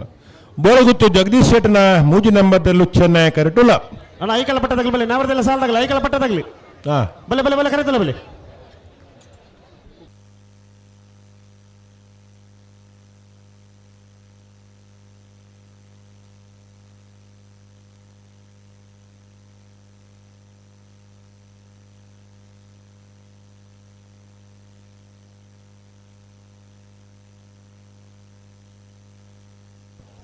ಬೋಳಗುತ್ತು ಜಗದೀಶ್ ಶೆಟ್ಟನ ಮೂಜಿ ನಂಬರ್ದಲ್ಲೂ ಚೆನ್ನೈ ಕರೆಟುಲ್ಲ. ಅಣ್ಣ ಐಕಳ ಪಟ್ಟದಾಗಲಿ ಬಲೆ ನಾವರ್ದೆಲ್ಲ ಸಾಲದಾಗಲಿ ಐಕಳ ಪಟ್ಟದಾಗಲಿ. ಬಲೆ ಬಲೆ ಬಲೆ ಕರೆತಲ್ಲ ಬಲೆ.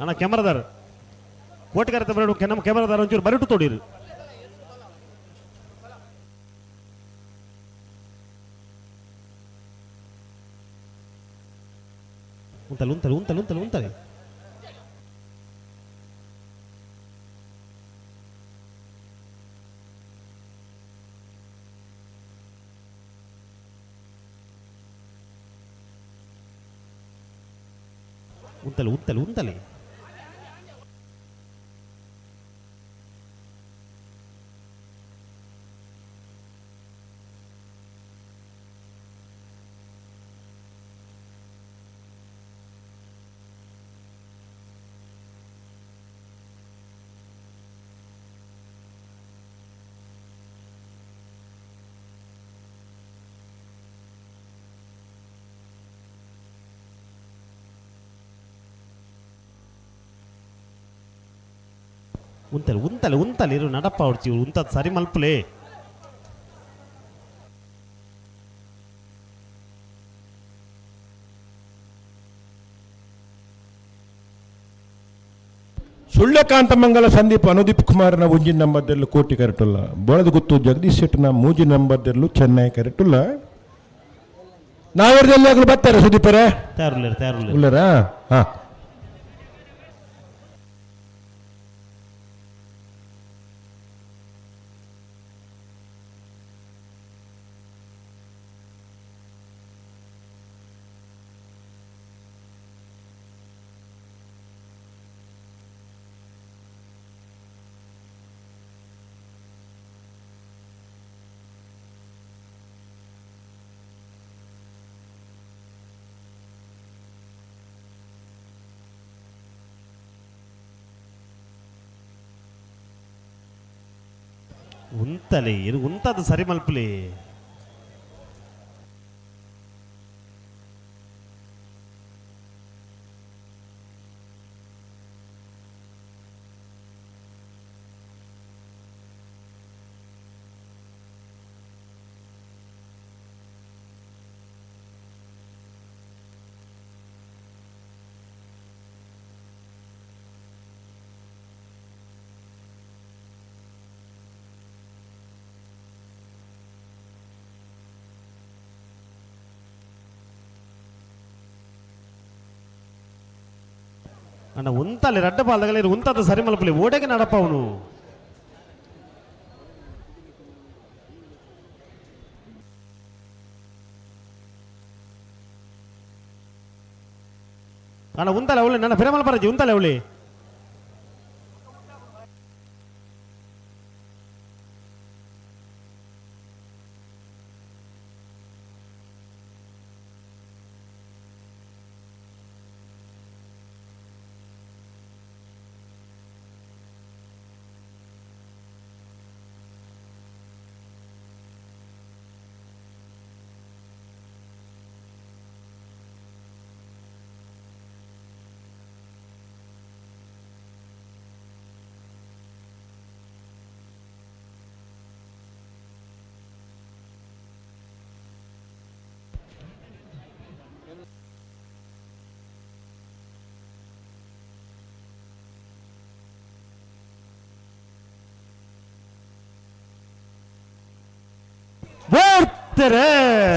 ಅಣ್ಣ ಕ್ಯಾಮ್ರಾದಾರ ಕೋಟಿಗಾರ ನಮ್ಮ ಕ್ಯಾಮ್ರಾದಾರ ಒಂಚೂರು ಬರಿಟು ತೋಡಿರಿ. ಉಂತಲೆ ಉಂತಲೆ ಉಂತಲೆ ಉಂತಲೆ ಉಂತಲೆ ಉಂತಲೆ ಉಂತಲೆ ಉಂತಲೆ. ಉಂತಲೆ ಉಂತಲೆ ಉಂತಲೆ ಇರು ನಡಪ್ಪ ಹೊಡ್ಚಿ ಉಂತದ್ ಸರಿ ಮಲ್ಪುಲೆ. ಸುಳ್ಯಕಾಂತ ಮಂಗಲ ಸಂದೀಪ್ ಅನುದೀಪ್ ಕುಮಾರ್ನ ಒಂಜಿ ನಂಬರ್ದಲ್ಲೂ ಕೋಟಿ ಕರೆಟುಲ್ಲ. ಬೋಳದಗುತ್ತು ಜಗದೀಶ್ ಶೆಟ್ಟಿನ ಮೂಜಿ ನಂಬರ್ದಲ್ಲೂ ಚೆನ್ನೈ ಕರೆಟುಲ್ಲ. ನಾವರ್ದಲ್ಲಿ ಆಗಲು ಬರ್ತಾರೆ ಸುದೀಪರೇ? ತಯಾರುಲ್ಲೇರು ತಯಾರುಲ್ಲೇರು. ಉಲ್ಲರಾ? ಹಾ. ಉಂತಲೆ ಇದು ಉಂತದ ಸರಿ ಮಲ್ಪುಲೆ. ಅಣ್ಣ ಉಂತಲೆ ರಡ್ಡ ಪಾಲ್ದಗಲ ಉಂತದ ಸರಿ ಮಲ್ಪುಲೆ ಓಡೆಗೆ ನಡಪ್ಪ ಅವನು. ಅಣ್ಣ ಉಂತಲೆ ಅವಳೆ ನನ್ನ ಫಿರಮಲ್ ಪರಜಿ ಉಂತಲೆ ಅವಳೆ.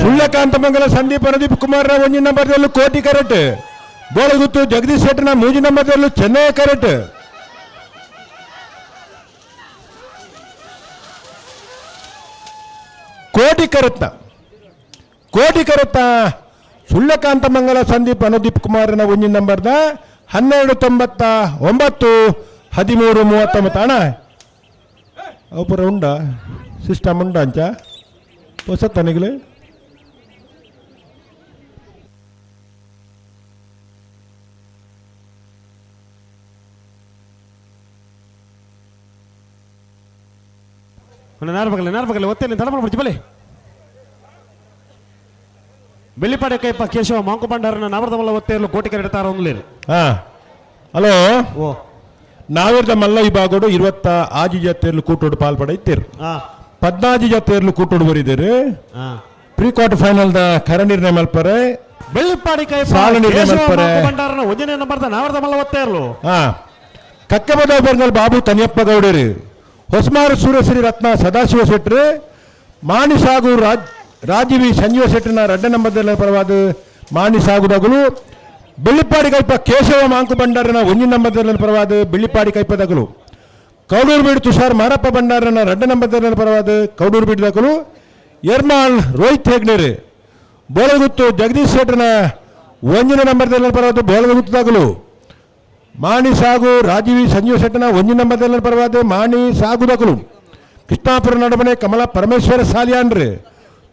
ಸುಳ್ಯಕಾಂತ ಮಂಗಲ ಸಂದೀಪ್ ಅನುದೀಪ್ ಕುಮಾರ್ ಒಂಜಿ ನಂಬರ್ದಲ್ಲೂ ಕೋಟಿ ಕರೆಕ್ಟ್. ಬೋಳಗುತ್ತು ಜಗದೀಶ್ ಶೆಟ್ಟಿನ ಮೂಜಿ ನಂಬರ್ದಲ್ಲೂ ಚೆನ್ನೈ ಕರೆಕ್ಟ್. ಕೋಟಿ ಕರೆತ್ತ ಕೋಟಿ ಕರೆತ್ತ ಸುಳ್ಯಕಾಂತ ಮಂಗಲ ಸಂದೀಪ್ ಅನುದೀಪ್ ಕುಮಾರ್ನ ಒಂಜಿ ನಂಬರ್ದ 12.99 13.39. ಅಣ್ಣ ಅವು ಪೂರ ಉಂಡ ಸಿಸ್ಟಮ್ ಉಂಡ ಅಂಚ ಹೊಸತನಿಗಲೇ. ನಾರ್ಬಗಲೆ ನಾರ್ಬಗಲೆ ಒತ್ತೇನೆ ತಡ ಮಾಡ್ಬಿಡ್ತಿ ಬಲೆ. ಬೆಳ್ಳಿಪಾಡೆ ಕೈಪ ಕೇಶವ ಮಾಂಕು ಭಂಡಾರನ ನಾವರ್ದ ಒತ್ತೇರ್ಲು ಕೋಟಿ ಕರೆಡ್ತಾರ ಒಂದ್ಲೇರು. ಹಾ ಹಲೋ. ಓ ನಾವಿರ್ದ ಮಲ್ಲ ವಿಭಾಗಡು 26 ಜತೆಯಲ್ಲೂ ಕೂಟೋಡು ಪಾಲ್ಪಡ ಇತ್ತೀರು. 14 ಜತೆಯಲ್ಲೂ ಕೂಟೋಡು ಬರಿದ್ದೀರಿ. Pre quarter final the ಕರ ನಿರ್ಣಯ ಮಲ್ಪರೆ. ಬೆಳ್ಳಿಪಾಡಿ ಕೈಪ ಸಾಲು ನಿರ್ಣಯ ಕೇಶವ ಮಲ್ಪರೆ. ಮಾಂಕು ಭಂಡಾರನ ಒಂದನೇ ನಂಬರ್ದ ನಾವರ್ದ ಮಲ್ಲ ಒತ್ತೇರ್ಲು. ಹಾ ಕಕ್ಕಬದ ಬೆಂಗಲ್ ಬಾಬು ತನಿಯಪ್ಪ ಗೌಡರು, ಹೊಸಮಾರು ಸೂರ್ಯಶ್ರೀ ರತ್ನ ಸದಾಶಿವ ಶೆಟ್ಟರು, ಮಾಣಿಸಾಗು ರಾಜೀವಿ ಸಂಜೀವ ಶೆಟ್ಟರ್ನ ರಡ್ಡ ನಂಬರ್ದ ಪರವಾದ ಮಾಣಿಸಾಗುದಗಳು. ಬೆಳ್ಳಿಪಾಡಿ ಕೈಪ ಕೇಶವ ಮಾಂಕು ಭಂಡಾರನ ಒಂಜಿ ನಂಬರ್ದ ಪರವಾದ ಬೆಳ್ಳಿಪಾಡಿ ಕೈಪದಗಳು. ಕೌಡೂರು ಬೀಡು ತುಷಾರ್ ಮಾರಪ್ಪ ಭಂಡಾರನ ರಡ್ಡ ನಂಬರ್ದ ಪರವಾದ ಕೌಡೂರು ಬೀಡುದಗಳು. ಎರ್ಮಾಳ್ ರೋಹಿತ್ ಹೆಗ್ನೇರು, ಬೋಳಗುತ್ತು ಜಗದೀಶ್ ಶೆಟ್ಟರ್ನ ಒಂಜಿನ ನಂಬರ್ದ ಪರವಾದ ಬೋಳಗುತ್ತದಾಗಲು. ಮಾಣಿ ಸಾಗು ರಾಜೀವಿ ಸಂಜೀವ ಶೆಟ್ಟನ ಒಂಜಿ ನಂಬರ್ದ ಪರವಾದ ಮಾಣಿ ಸಾಗುದಕಲು. ಕೃಷ್ಣಾಪುರ ನಡುಮನೆ ಕಮಲ ಪರಮೇಶ್ವರ ಸಾಲಿಯಾನ್ರು,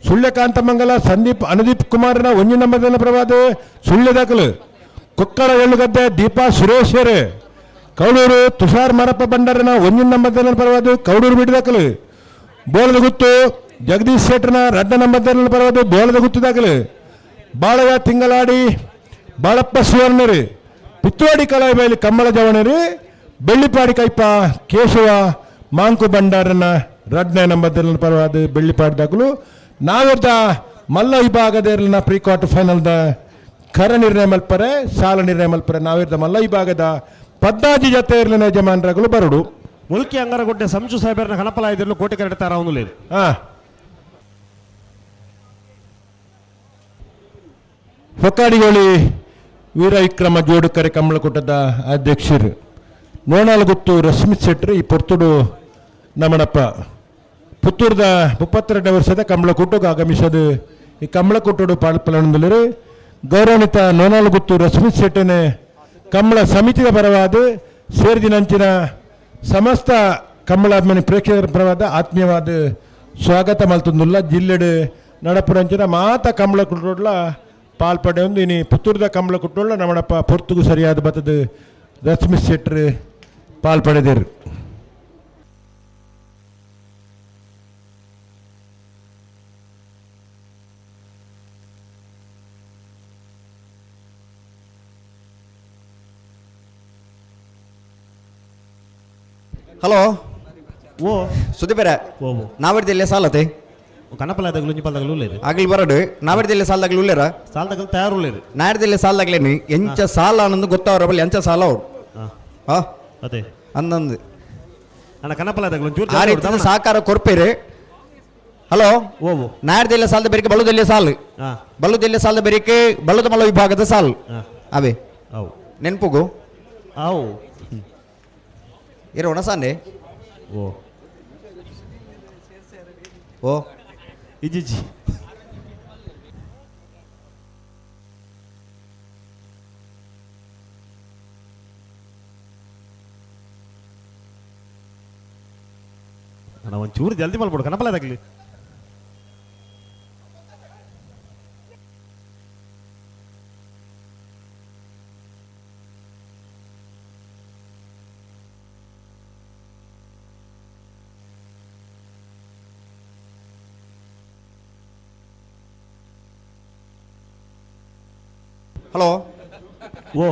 ಸುಳ್ಯಕಾಂತ ಮಂಗಲ ಸಂದೀಪ್ ಅನುದೀಪ್ ಕುಮಾರ್ನ ಒಂಜಿ ನಂಬರ್ದ ಪರವಾದ ಸುಳ್ಯದಾಕಲು. ಕೊಕ್ಕಡ ಎಳ್ಳುಗದ್ದೆ ದೀಪಾ ಸುರೇಶ್ವರ್, ಕೌಡೂರು ತುಷಾರ್ ಮಾರಪ್ಪ ಭಂಡಾರನ ಒಂಜಿನ ನಂಬರ್ದ ಪರವಾದ ಕೌಡೂರು ಬಿಡದಾಕಲು. ಬೋಳದಗುತ್ತು ಜಗದೀಶ್ ಶೆಟ್ಟರ್ನ ರಡ್ಡ ನಂಬರ್ದ ಪರವಾದ ಬೋಳದಗುತ್ತು ದಾಖಲು. ಬಾಳಯ್ಯ ತಿಂಗಳಾಡಿ ಬಾಳಪ್ಪ ಸುವರ್ಣರು, ಪಿತ್ತೋಡಿ ಕಲಾಯಿಬೈಲಿ ಕಮ್ಮಳ ಜವಣರು, ಬೆಳ್ಳಿಪಾಡಿ ಕೈಪ ಕೇಶವ ಮಾಂಕು ಭಂಡಾರನ ರಡ್ನೇ ನಂಬರ್ ಪರವಾದ ಬೆಳ್ಳಿಪಾಡಿದಾಗಲು ನಾವೆರ್ದ ಮಲ್ಲ ವಿಭಾಗದ ಪ್ರೀ ಕ್ವಾರ್ಟರ್ ಫೈನಲ್ದ ಕರ ನಿರ್ಣಯ ಮಲ್ಪರೆ ಸಾಲ ನಿರ್ಣಯ ಮಲ್ಪರೆ ನಾವಿರ್ದ ಮಲ್ಲ ವಿಭಾಗದ ಪದ್ದಾಜಿ ಜತೆ ಇರಲಿನ ಯಜಮಾನರಾಗಲು ಬರಡು. ಮುಲ್ಕಿ ಅಂಗರಗುಡ್ಡೆ ಸಂಜು ಸಾಹೇಬರನ್ನ ಕಣಪಲಾಯದಿರಲು ಕೋಟಿ ಕರೆಟ್ ತಾರ ಒಂದು. ಹೊಕ್ಕಾಡಿಗೋಳಿ ವೀರ ವಿಕ್ರಮ ಜೋಡುಕರೆ ಕಮಲಕೂಟದ ಅಧ್ಯಕ್ಷರು ನೋಣಾಲಗುತ್ತು ರಶ್ಮಿತ್ ಶೆಟ್ಟರು ಈ ಪೊರ್ತುಡು ನಮಣಪ್ಪ ಪುತ್ತೂರ್ದ 32 ವರ್ಷದ ಕಮಲಕೂಟಕ್ಕೆ ಆಗಮಿಸೋದು. ಈ ಕಮಲಕೂಟಡು ಪಾಲ್ಪಲನದಲ್ಲಿ ಗೌರವಾನ್ವಿತ ನೋಣಾಲಗುತ್ತು ರಶ್ಮಿತ್ ಶೆಟ್ಟನೆ ಕಮಲ ಸಮಿತಿಯ ಪರವಾದ ಸೇರಿದಿನಂಚಿನ ಸಮಸ್ತ ಕಮಲಾಭಿಮಾನಿ ಪ್ರೇಕ್ಷಕರ ಪರವಾದ ಆತ್ಮೀಯವಾದ ಸ್ವಾಗತ ಮಲ್ತೊಂದುಲ್ಲ. ಜಿಲ್ಲೆಡು ನಡಪುರಂಚಿನ ಮಾತ ಕಮಲಕೂಟಡ್ಲ ಪಾಲ್ಪಡೆ ಒಂದು ಇನಿ ಪುತ್ತೂರ್ದ ಕಮಲಕೂಟೊಳ್ಳ ನಮಣಪ್ಪ ಪೊರ್ತುಗು ಸರಿಯಾದ ಬತ್ತದ ರಶ್ಮಿತ್ ಶೆಟ್ಟರು ಪಾಲ್ಪಡೆದರು. ಹಲೋ ಓ ಸುದೀಪರ ನಾವಿಡ್ದಿಲ್ಲ ಸಾಲತೆ ಕನಪಲಾದಗಲು ಒಂಜಿ ಉಲ್ಲೇರು ಆಗಲಿ ಬರಡು ನಾವಿಡ್ದಿಲ್ಲ ಸಾಲದಾಗಲು ಉಲ್ಲೇರ ಸಾಲದಾಗಲು ತಯಾರು ಉಲ್ಲೇರು ನಾಡ್ದಿಲ್ಲ ಸಾಲದಾಗ್ಲೇನಿ ಎಂಚ ಸಾಲ ಅನ್ನೋದು ಗೊತ್ತಾವ್ರ ಬಲ್ಲಿ ಎಂಚ ಸಾಲ ಅವ್ರು ಹಾ ಅದೇ ಅಂದಂದು ಅಣ್ಣ ಕನಪಲಾದಗಲು ಒಂಚೂರು ಆ ರೀತಿ ಸಹಕಾರ ಕೊರ್ಪೇರು. ಹಲೋ ಓ ನಾಡ್ದಿಲ್ಲ ಸಾಲದ ಬೆರಿಕೆ ಬಳುದಲ್ಲ ಸಾಲು ಬಳುದಲ್ಲ ಸಾಲದ ಬೆರಿಕೆ ಬಳುದ ಮಲ ವಿಭಾಗದ ಸಾಲು ಅವೇ ಅವು ನೆನಪುಗು ಅವು ಇರೋಣ ಸಾನೆ ಓ ಓ ಇಜ್ಜಿಜ್ಜಿ ಅಣ್ಣ ಒಂಚೂರು ಜಲ್ದಿ ಮಲ್ಬಿಡು ಕನಪಲಾದಾಗಲಿ. ಹಲೋ ಓ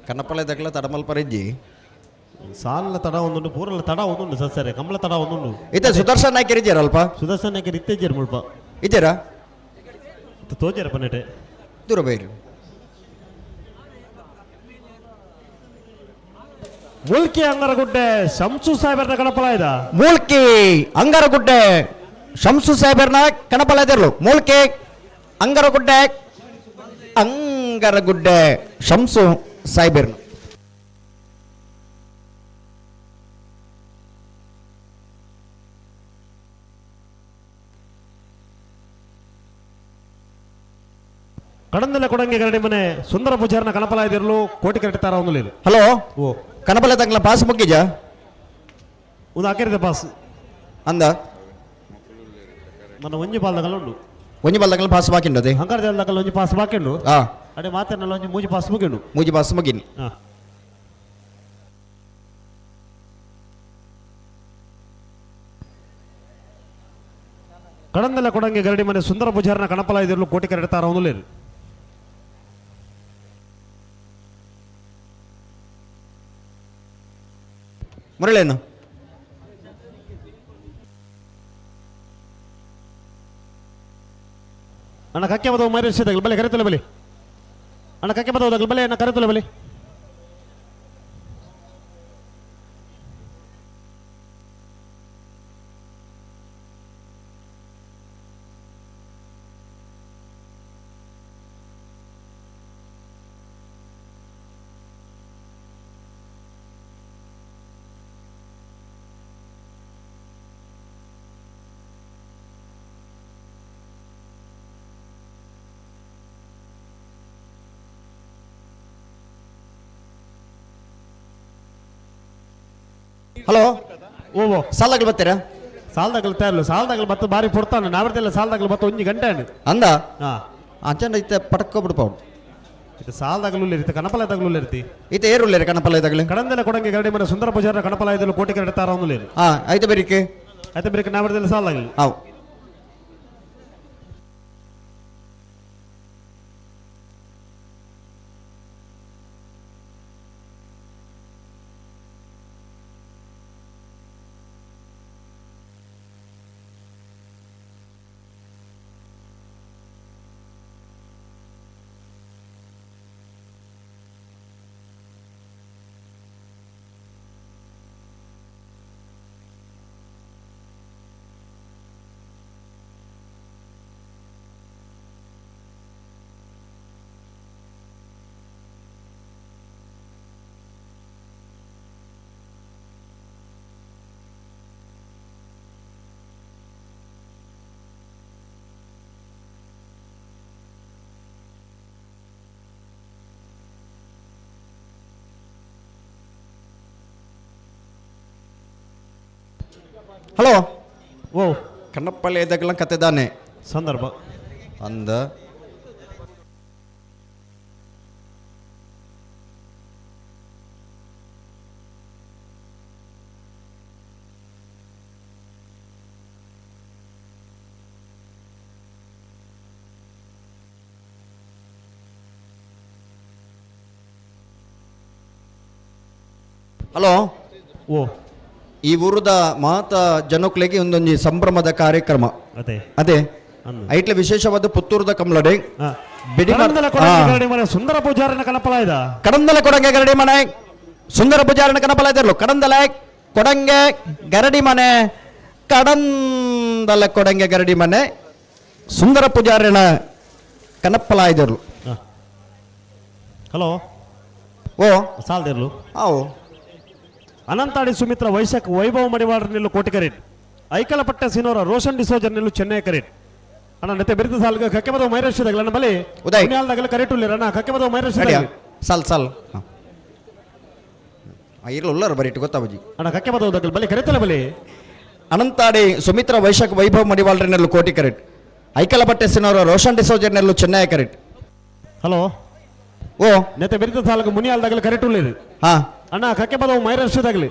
ಕನ್ನಪಳ್ಳಿ ತಡಮಲ್ಪರಿಜ್ಜಿ ಸಾಲ ತಡ ಒಂದುಂಡು ಪೂರಲ್ಲ ತಡ ಒಂದುಂಡು ಸರ್ ಕಮಲ ತಡ ಒಂದುಂಡು ಇತ್ತೆ ಸುದರ್ಶನ್ ನಾಯ್ಕರ್ ಇದ್ದೀರ ಅಲ್ಪ ಸುದರ್ಶನ್ ನಾಯ್ಕರ್ ಇತ್ತೆಜ್ಜೇರು ಮುಲ್ಪ ಇದ್ದೀರಾ ತೋಜಾರ ಪನ್ನೆಟೆ ದೂರ ಬೈರು. ಮುಲ್ಕಿ ಅಂಗರಗುಡ್ಡೆ ಶಂಸು ಸಾಹೇಬರ್ನ ಕಣಪಲಾಯ್ದ ಮೂಲ್ಕಿ ಅಂಗರಗುಡ್ಡೆ ಶಂಸು ಸಾಹೇಬರ್ನ ಕಣಪಲಾಯ್ದಿರ್ಲು. ಮೂಲ್ಕಿ ಅಂಗರಗುಡ್ಡೆ ಅಂಗರಗುಡ್ಡೆ ಶಂಸು ಸಾಹೇಬರ್ನ. ಕಡಂದಲ ಕೊಡಂಗೆ ಗರಡಿ ಮನೆ ಸುಂದರ ಪೂಜಾರನ ಕಣಪಲಾಯ್ದಿರ್ಲು ಕೋಟಿ ಕರೆಟ್ ತಾರ ಒಂದು. ಹಲೋ ಓ ಕಣಪಲ ತಂಗ್ಲ ಪಾಸ್ ಮುಗ್ಗಿಜ ಒಂದು ಹಾಕಿರಿದೆ ಪಾಸ್ ಅಂದ మన ಒಂಜಿ ಬಾಲ್ದಗಲ್ಲ ಉಂಡು ಒಂಜಿ ಬಾಲ್ದಗಲ್ಲ ಪಾಸ್ ಬಾಕಿ ಉಂಡು ಅದೇ ಅಂಗಾರ ಜಾಲದಗಲ್ಲ ಒಂಜಿ ಪಾಸ್ ಬಾಕಿ ಉಂಡು ಆ ಅಡೆ ಮಾತೇನಲ್ಲ ಒಂಜಿ ಮೂಜಿ ಪಾಸ್ ಮುಗಿಂಡು ಮೂಜಿ ಪಾಸ್ ಮುಗಿನ್. ಕಡಂದಲ ಕೊಡಂಗೆ ಗರಡಿ ಮನೆ ಸುಂದರ ಪೂಜಾರನ ಕಣಪಲಾಯ್ದಿರ್ಲು ಕೋಟಿ ಕರೆಟ್ ತಾರ ಒಂದು. ಮುರಳೇನು ಅಣ್ಣ ಕಕ್ಕೆ ಬದವು ಮೈರೇಶ್ ಬಲೆ ಕರೆತಲೆ ಬಲಿ ಅಣ್ಣ ಕಕ್ಕೆ ಬದವು ಬಲೆ ಅಣ್ಣ ಕರೆತಲೆ ಬಲಿ. ಹಲೋ ಓ ಸಾಲದಾಗಲು ಬರ್ತೀರಾ? ಸಾಲದಾಗಲು ತಯಾರಿಲ್ಲ ಸಾಲದಾಗಲು ಬತ್ತ ಬಾರಿ ಪೊಡ್ತಾನೆ ನಾವರ್ತಿಲ್ಲ ಸಾಲದಾಗಲು ಬತ್ತ ಒಂಜಿ ಗಂಟೆ ಅಂದ ಹಾ ಅಂಚನ ಇತ್ತೆ ಪಟಕ್ಕ ಬಿಡ್ಪಾವು ಇದು ಸಾಲದಾಗಲು ಇರುತ್ತೆ ಕಣಪಲಾಯದಾಗಲು ಇರ್ತಿ ಇತ್ತೆ ಏರುಲ್ಲೇರಿ ಕಣಪಲಾಯದಾಗಲು ಕಡಂದೆಲ್ಲ ಕೊಡಂಗೆ ಗರಡಿ ಮನೆ ಸುಂದರ ಪೂಜಾರ ಕಣಪಲಾಯದಲ್ಲೂ ಕೋಟಿ ಕರಡೆ ತಾರ ಒಂದು. ಹಾ ಆಯ್ತು ಬೇರಿಕೆ ಆಯ್ತು ಬೇರಿಕೆ ನಾವರ್ತಿಲ್ಲ ಸಾಲದಾಗಲು ಹಾವು. ಹಲೋ. ಓ. ಕಣ್ಣಪ್ಪಳ್ಳಿ ಎದಗ್ಲ ಕತೆದಾನೆ. ಸಂದರ್ಭ. ಅಂದ. ಹಲೋ. ಓ. ಈ ಊರದ ಮಾತ ಜನಕ್ಲೆಗೆ ಒಂದೊಂದು ಸಂಭ್ರಮದ ಕಾರ್ಯಕ್ರಮ. ಅದೇ. ಅದೇ. ಅಂದು. ಐಟ್ಲ ವಿಶೇಷವಾದ ಪುತ್ತೂರದ ಕಮಲಡೆ. ಬಿಡಿ ಕಡಂದಲ ಕೊಡಂಗೆ ಗರಡಿ ಮನೆ ಸುಂದರ ಪೂಜಾರನ ಕನಪಲ ಇದ. ಕಡಂದಲ ಕೊಡಂಗೆ ಗರಡಿ ಮನೆ ಸುಂದರ ಪೂಜಾರನ ಕನಪಲ ಇದ್ರಲು. ಕಡಂದಲ ಕೊಡಂಗೆ ಗರಡಿ ಮನೆ, ಕಡಂದಲ ಕೊಡಂಗೆ ಗರಡಿ ಮನೆ ಸುಂದರ ಪೂಜಾರನ ಕನಪ್ಪಲ ಇದ್ರಲು. ಹಲೋ. ಓ. ಸಾಲ್ದಿರ್ಲು. ಆವು. ಅನಂತಾಡಿ ಸುಮಿತ್ರ ವೈಶಾಖ್ ವೈಭವ ಮಡಿವಾಡರ್ ನಿಲ್ಲು ಕೋಟಿಕರೇಟ್. ಐಕಲಪಟ್ಟ ಸಿನೋರ ರೋಷನ್ ಡಿಸೋಜರ್ ನಿಲ್ಲು ಚೆನ್ನೈ ಕರೇಟ್. ಅಣ್ಣ ನೆತ್ತೆ ಬಿರುದು ಸಾಲ್ಗ ಕಕ್ಕೆಬದ ಮೈರಶದಗಲ ನನ್ನ ಬಲಿ. ಉದಯ್. ಪುಣ್ಯಾಲ್ದಾಗಲ ಕರೇಟುಲ್ಲೇರ ಅಣ್ಣ ಕಕ್ಕೆಬದ ಮೈರಶದಗಲ. ರೆಡಿಯಾ? ಸಾಲ್ ಸಾಲ್. ಇರ್ಲ ಉಲ್ಲರ ಬರೀಟ್ ಗೊತ್ತಾಬಜಿ. ಅಣ್ಣ ಕಕ್ಕೆಬದ ದಗಲ್ ಬಲಿ ಕರೆತಲ ಬಲಿ. ಅನಂತಾಡಿ ಸುಮಿತ್ರ ವೈಶಾಖ್ ವೈಭವ ಮಡಿವಾಳರ್ ನೆಲ್ಲು ಕೋಟಿ ಕರೆಟ್. ಐಕಲಪಟ್ಟೆ ಸಿನೋರ ರೋಷನ್ ಡಿಸೋಜರ್ ನೆಲ್ಲು ಚೆನ್ನೈ ಕರೆಟ್. ಹಲೋ. ಓ. ನೆತ್ತೆ ಬಿರುದು ಸಾಲ್ಗ ಮುನಿಯಾಲ್ದಾಗಲ ಕರೇಟುಲ್ಲೇರು. ಹಾ. ಅಣ್ಣ ಕಕ್ಕೆಬದ ಮೈರಶದಗಲಿ.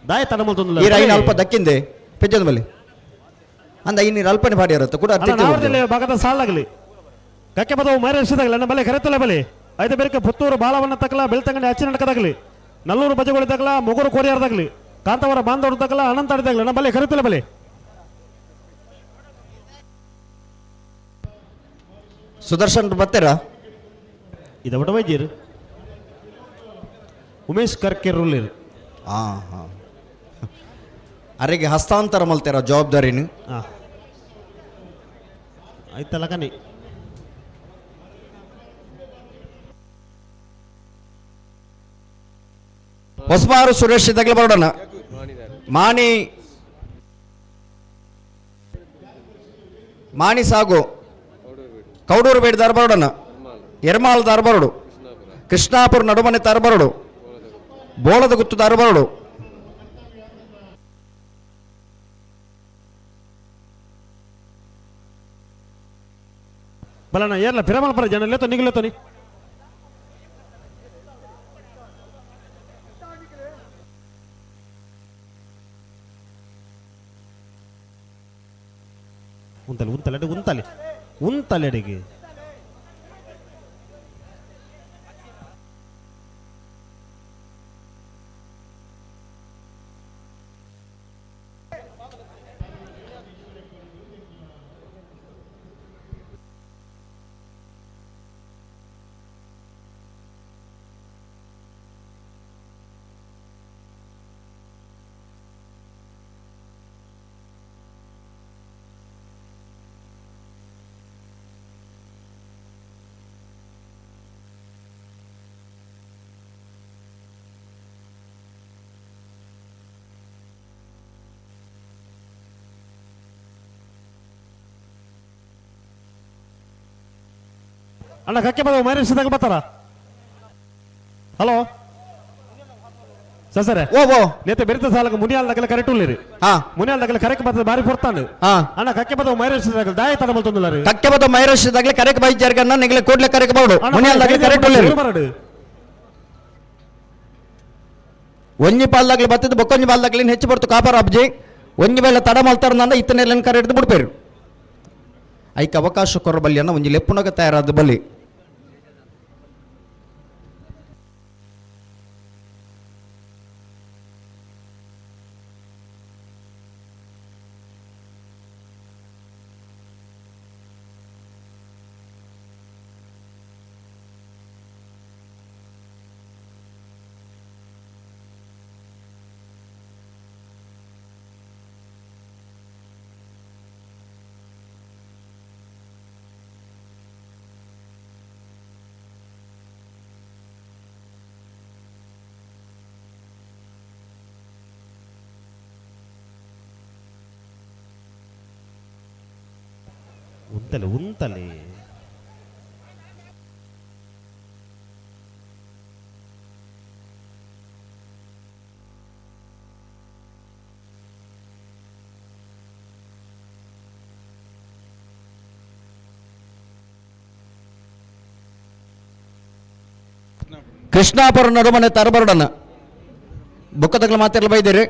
ದಾಯ ತಡಮಲ್ತೊಂದುಲ್ಲ. ಈ ರೈನ್ ಅಲ್ಪ ದಕ್ಕಿಂದೆ ಪೆಜ್ಜದ ಬಲಿ. ಅಂದ ಈ ನೀರು ಅಲ್ಪನೆ ಬಾಡಿ ಇರುತ್ತೆ ಕೂಡ ಅಣ್ಣ, ನಾವರ್ದಲ್ಲಿ ಭಾಗದ ಸಾಲಾಗಲಿ. ಕಕ್ಕೆ ಬದವು ಮೈರಶದಾಗಲಿ ಅಣ್ಣ ಬಲೆ ಕರೆತಲೆ ಬಲಿ. ಐದು ಬೇರೆ ಪುತ್ತೂರು ಬಾಲವನ್ನ ತಕಲ ಬೆಳ್ತಂಗಡಿ ಅಚ್ಚಿ ನಡಕದಾಗಲಿ. ನಲ್ಲೂರು ಬಜಗೋಳಿ ತಕಲ ಮೊಗರು ಕೋರಿಯಾರದಾಗಲಿ. ಕಾಂತಾವರ ಬಾಂಧವರು ತಕಲ ಅನಂತಾಡಿದಾಗಲಿ ಅಣ್ಣ ಬಲೆ ಕರೆತಲೆ ಬಲಿ. ಸುದರ್ಶನ್ ಬರ್ತೀರಾ? ಇದು ಒಡ ವೈದ್ಯರು ಉಮೇಶ್ ಕರ್ಕೆರುಲ್ಲಿರು. ಹಾ ಹಾ. ಅರೆಗೆ ಹಸ್ತಾಂತರ ಮಲ್ತೀರ ಜವಾಬ್ದಾರಿನ? ಹಾ. ಆಯ್ತಲ್ಲ ಕಣಿ. ಹೊಸಬಾರು ಸುರೇಶ್ ಇದ್ದಾಗಲೇ ಬರೋಣ. ಮಾಣಿ ಮಾಣಿ ಸಾಗು ಕೌಡೂರು ಬೇಡಿದಾರ ಬರೋಣ. ಎರ್ಮಾಳ್ದಾರ ಬರೋಡು. ಕೃಷ್ಣಾಪುರ ನಡುಮನೆ ತಾರ ಬರೋಡು. ಬೋಳದ ಗುತ್ತುದಾರ ಬರೋಡು. ಬಲಣ್ಣ ಏರ್ಲ ಪಿರಮಲ್ಪುರ ಜನ ಲೇತೋ ನಿಗಲೇತೋ ನೀ. ಉಂತಲೆ ಉಂತಲೆ ಅಡಿ ಉಂತಲೆ ಉಂತಲೆ ಅಡಿಗೆ. ಅಣ್ಣ ಕಕ್ಕೆ ಬದ ಮೈರೇಶದಾಗ ಬರ್ತಾರ. Hello sir sir. ಓ ಓ. ನೇತೆ ಬೆರಿತ ಸಾಲಕ ಮುನಿಯಾಲ್ದಾಗಲ ಕರೆಕ್ಟ್ ಉಳ್ಳಿರಿ. ಹಾ. ಮುನಿಯಾಲ್ದಾಗಲ ಕರೆಕ್ಟ್ ಬರ್ತದೆ ಬಾರಿ ಪೊರ್ತಾನು. ಹಾ. ಅಣ್ಣ ಕಕ್ಕೆ ಬದ ಮೈರೇಶದಾಗ ದಾಯ ತಡ ಮಲ್ತೊಂದುಲ್ಲ ರೀ. ಕಕ್ಕೆ ಬದ ಮೈರೇಶದಾಗಲೇ ಕರೆಕ್ಟ್ ಬೈ ಜರ್ಗನ್ನ ನಿಗಲೆ ಕೂಡ್ಲೆ ಕರೆಕ್ಟ್ ಬೋಡು. ಮುನಿಯಾಲ್ದಾಗಲೇ ಕರೆಕ್ಟ್ ಉಳ್ಳಿರಿ. ಬರಡು. ಒಂಜಿ ಪಾಲ್ದಾಗ್ಲಿ ಬತ್ತಿದ್ದು ಬೊಕ್ಕೊಂಜಿ ಪಾಲ್ದಾಗ್ಲಿ ಹೆಚ್ಚು ಬರ್ತು ಕಾಪಾರ ಅಬ್ಜಿ. ಒಂಜಿ ವೇಳೆ ತಡ ಮಲ್ತಾರ ನಂದ ಇತ್ತನೆಲ್ಲ ಕರೆ ಹಿಡಿದು ಬಿಡ್ಪೇರು. ಐಕ್ ಅವಕಾಶ ಕೊರ ಬಲ್ಲಿ ಅನ್ನ ಒಂಜಿ ಲೆಪ್ಪುನಗ ತಯಾರಾದ ಬಲ್ಲಿ. ಉಂತಲೆ ಉಂತಲೆ. Krishnapura ನಡುಮನೆ ತಾರು ಬರುಡನ ಬೊಕ್ಕದಗ್ಲ ಮಾತೆಲ್ಲ ಬೈದಿರಿ.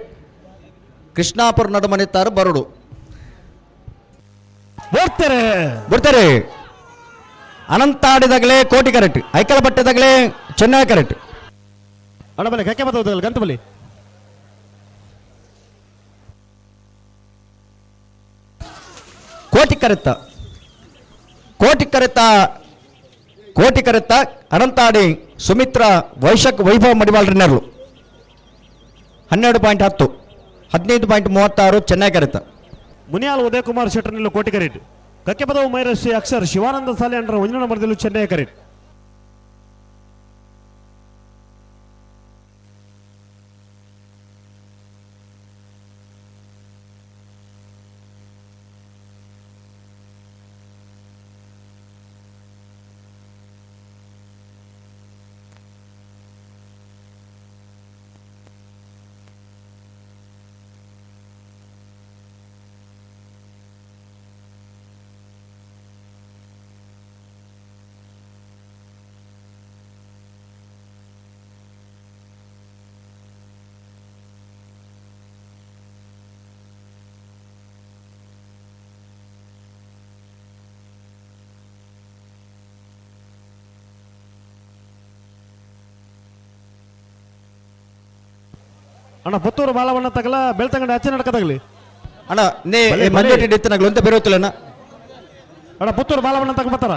ಕೃಷ್ಣಾಪುರ ನಡುಮನೆ ತಾರು ಬರುಡು. ಬರ್ತಾರೆ ಬರ್ತಾರೆ. ಅನಂತಾಡಿದಾಗಲೇ ಕೋಟಿ ಕರೆಕ್ಟ್, ಐಕಲ ಬಟ್ಟೆದಾಗಲೇ ಚೆನ್ನೈ ಕರೆಕ್ಟ್. ಅಣ್ಣ ಬಲೆ ಕಕ್ಕೆ ಬರ್ತದೆ ಗಂತ ಬಲಿ. ಕೋಟಿ ಕರೆತ್ತ, ಕೋಟಿ ಕರೆತ್ತ, ಕೋಟಿ ಕರೆತ್ತ. ಅನಂತಾಡಿ ಸುಮಿತ್ರಾ ವೈಶಕ್ ವೈಭವ ಮಡಿವಾಳ್ರಿನರ್ಲು 12.10, 15.36 ಚೆನ್ನೈ ಕರೆತ್ತ. ಮುನಿಯಾಲ್ ಉದಯಕುಮಾರ್ ಶೆಟ್ಟರ್ನಲ್ಲೂ ಕೋಟಿ ಕರೆಟ್. ಕಕ್ಕೆಪದವು ಮೈರಶ್ರೀ ಅಕ್ಷರ್ ಶಿವಾನಂದ ಸಾಲೆ ಅಂಡ್ರ ಒಂದನೇ ನಂಬರ್ದಲ್ಲೂ ಚೆನ್ನೈ ಕರೆಟ್. ಅಣ್ಣ ಪುತ್ತೂರು ಬಾಲವಣ್ಣ ತಗಲ ಬೆಳ್ತಂಗಡಿ ಅಚ್ಚ ನಡಕ ತಗಲಿ. ಅಣ್ಣ ನೇ ಮಂಜೋಟಿ ಡಿತ್ತನಗ್ಲು ಅಂತ ಬೇರೆ. ಅಣ್ಣ ಪುತ್ತೂರು ಬಾಲವಣ್ಣ ತಗ ಬರ್ತಾರ.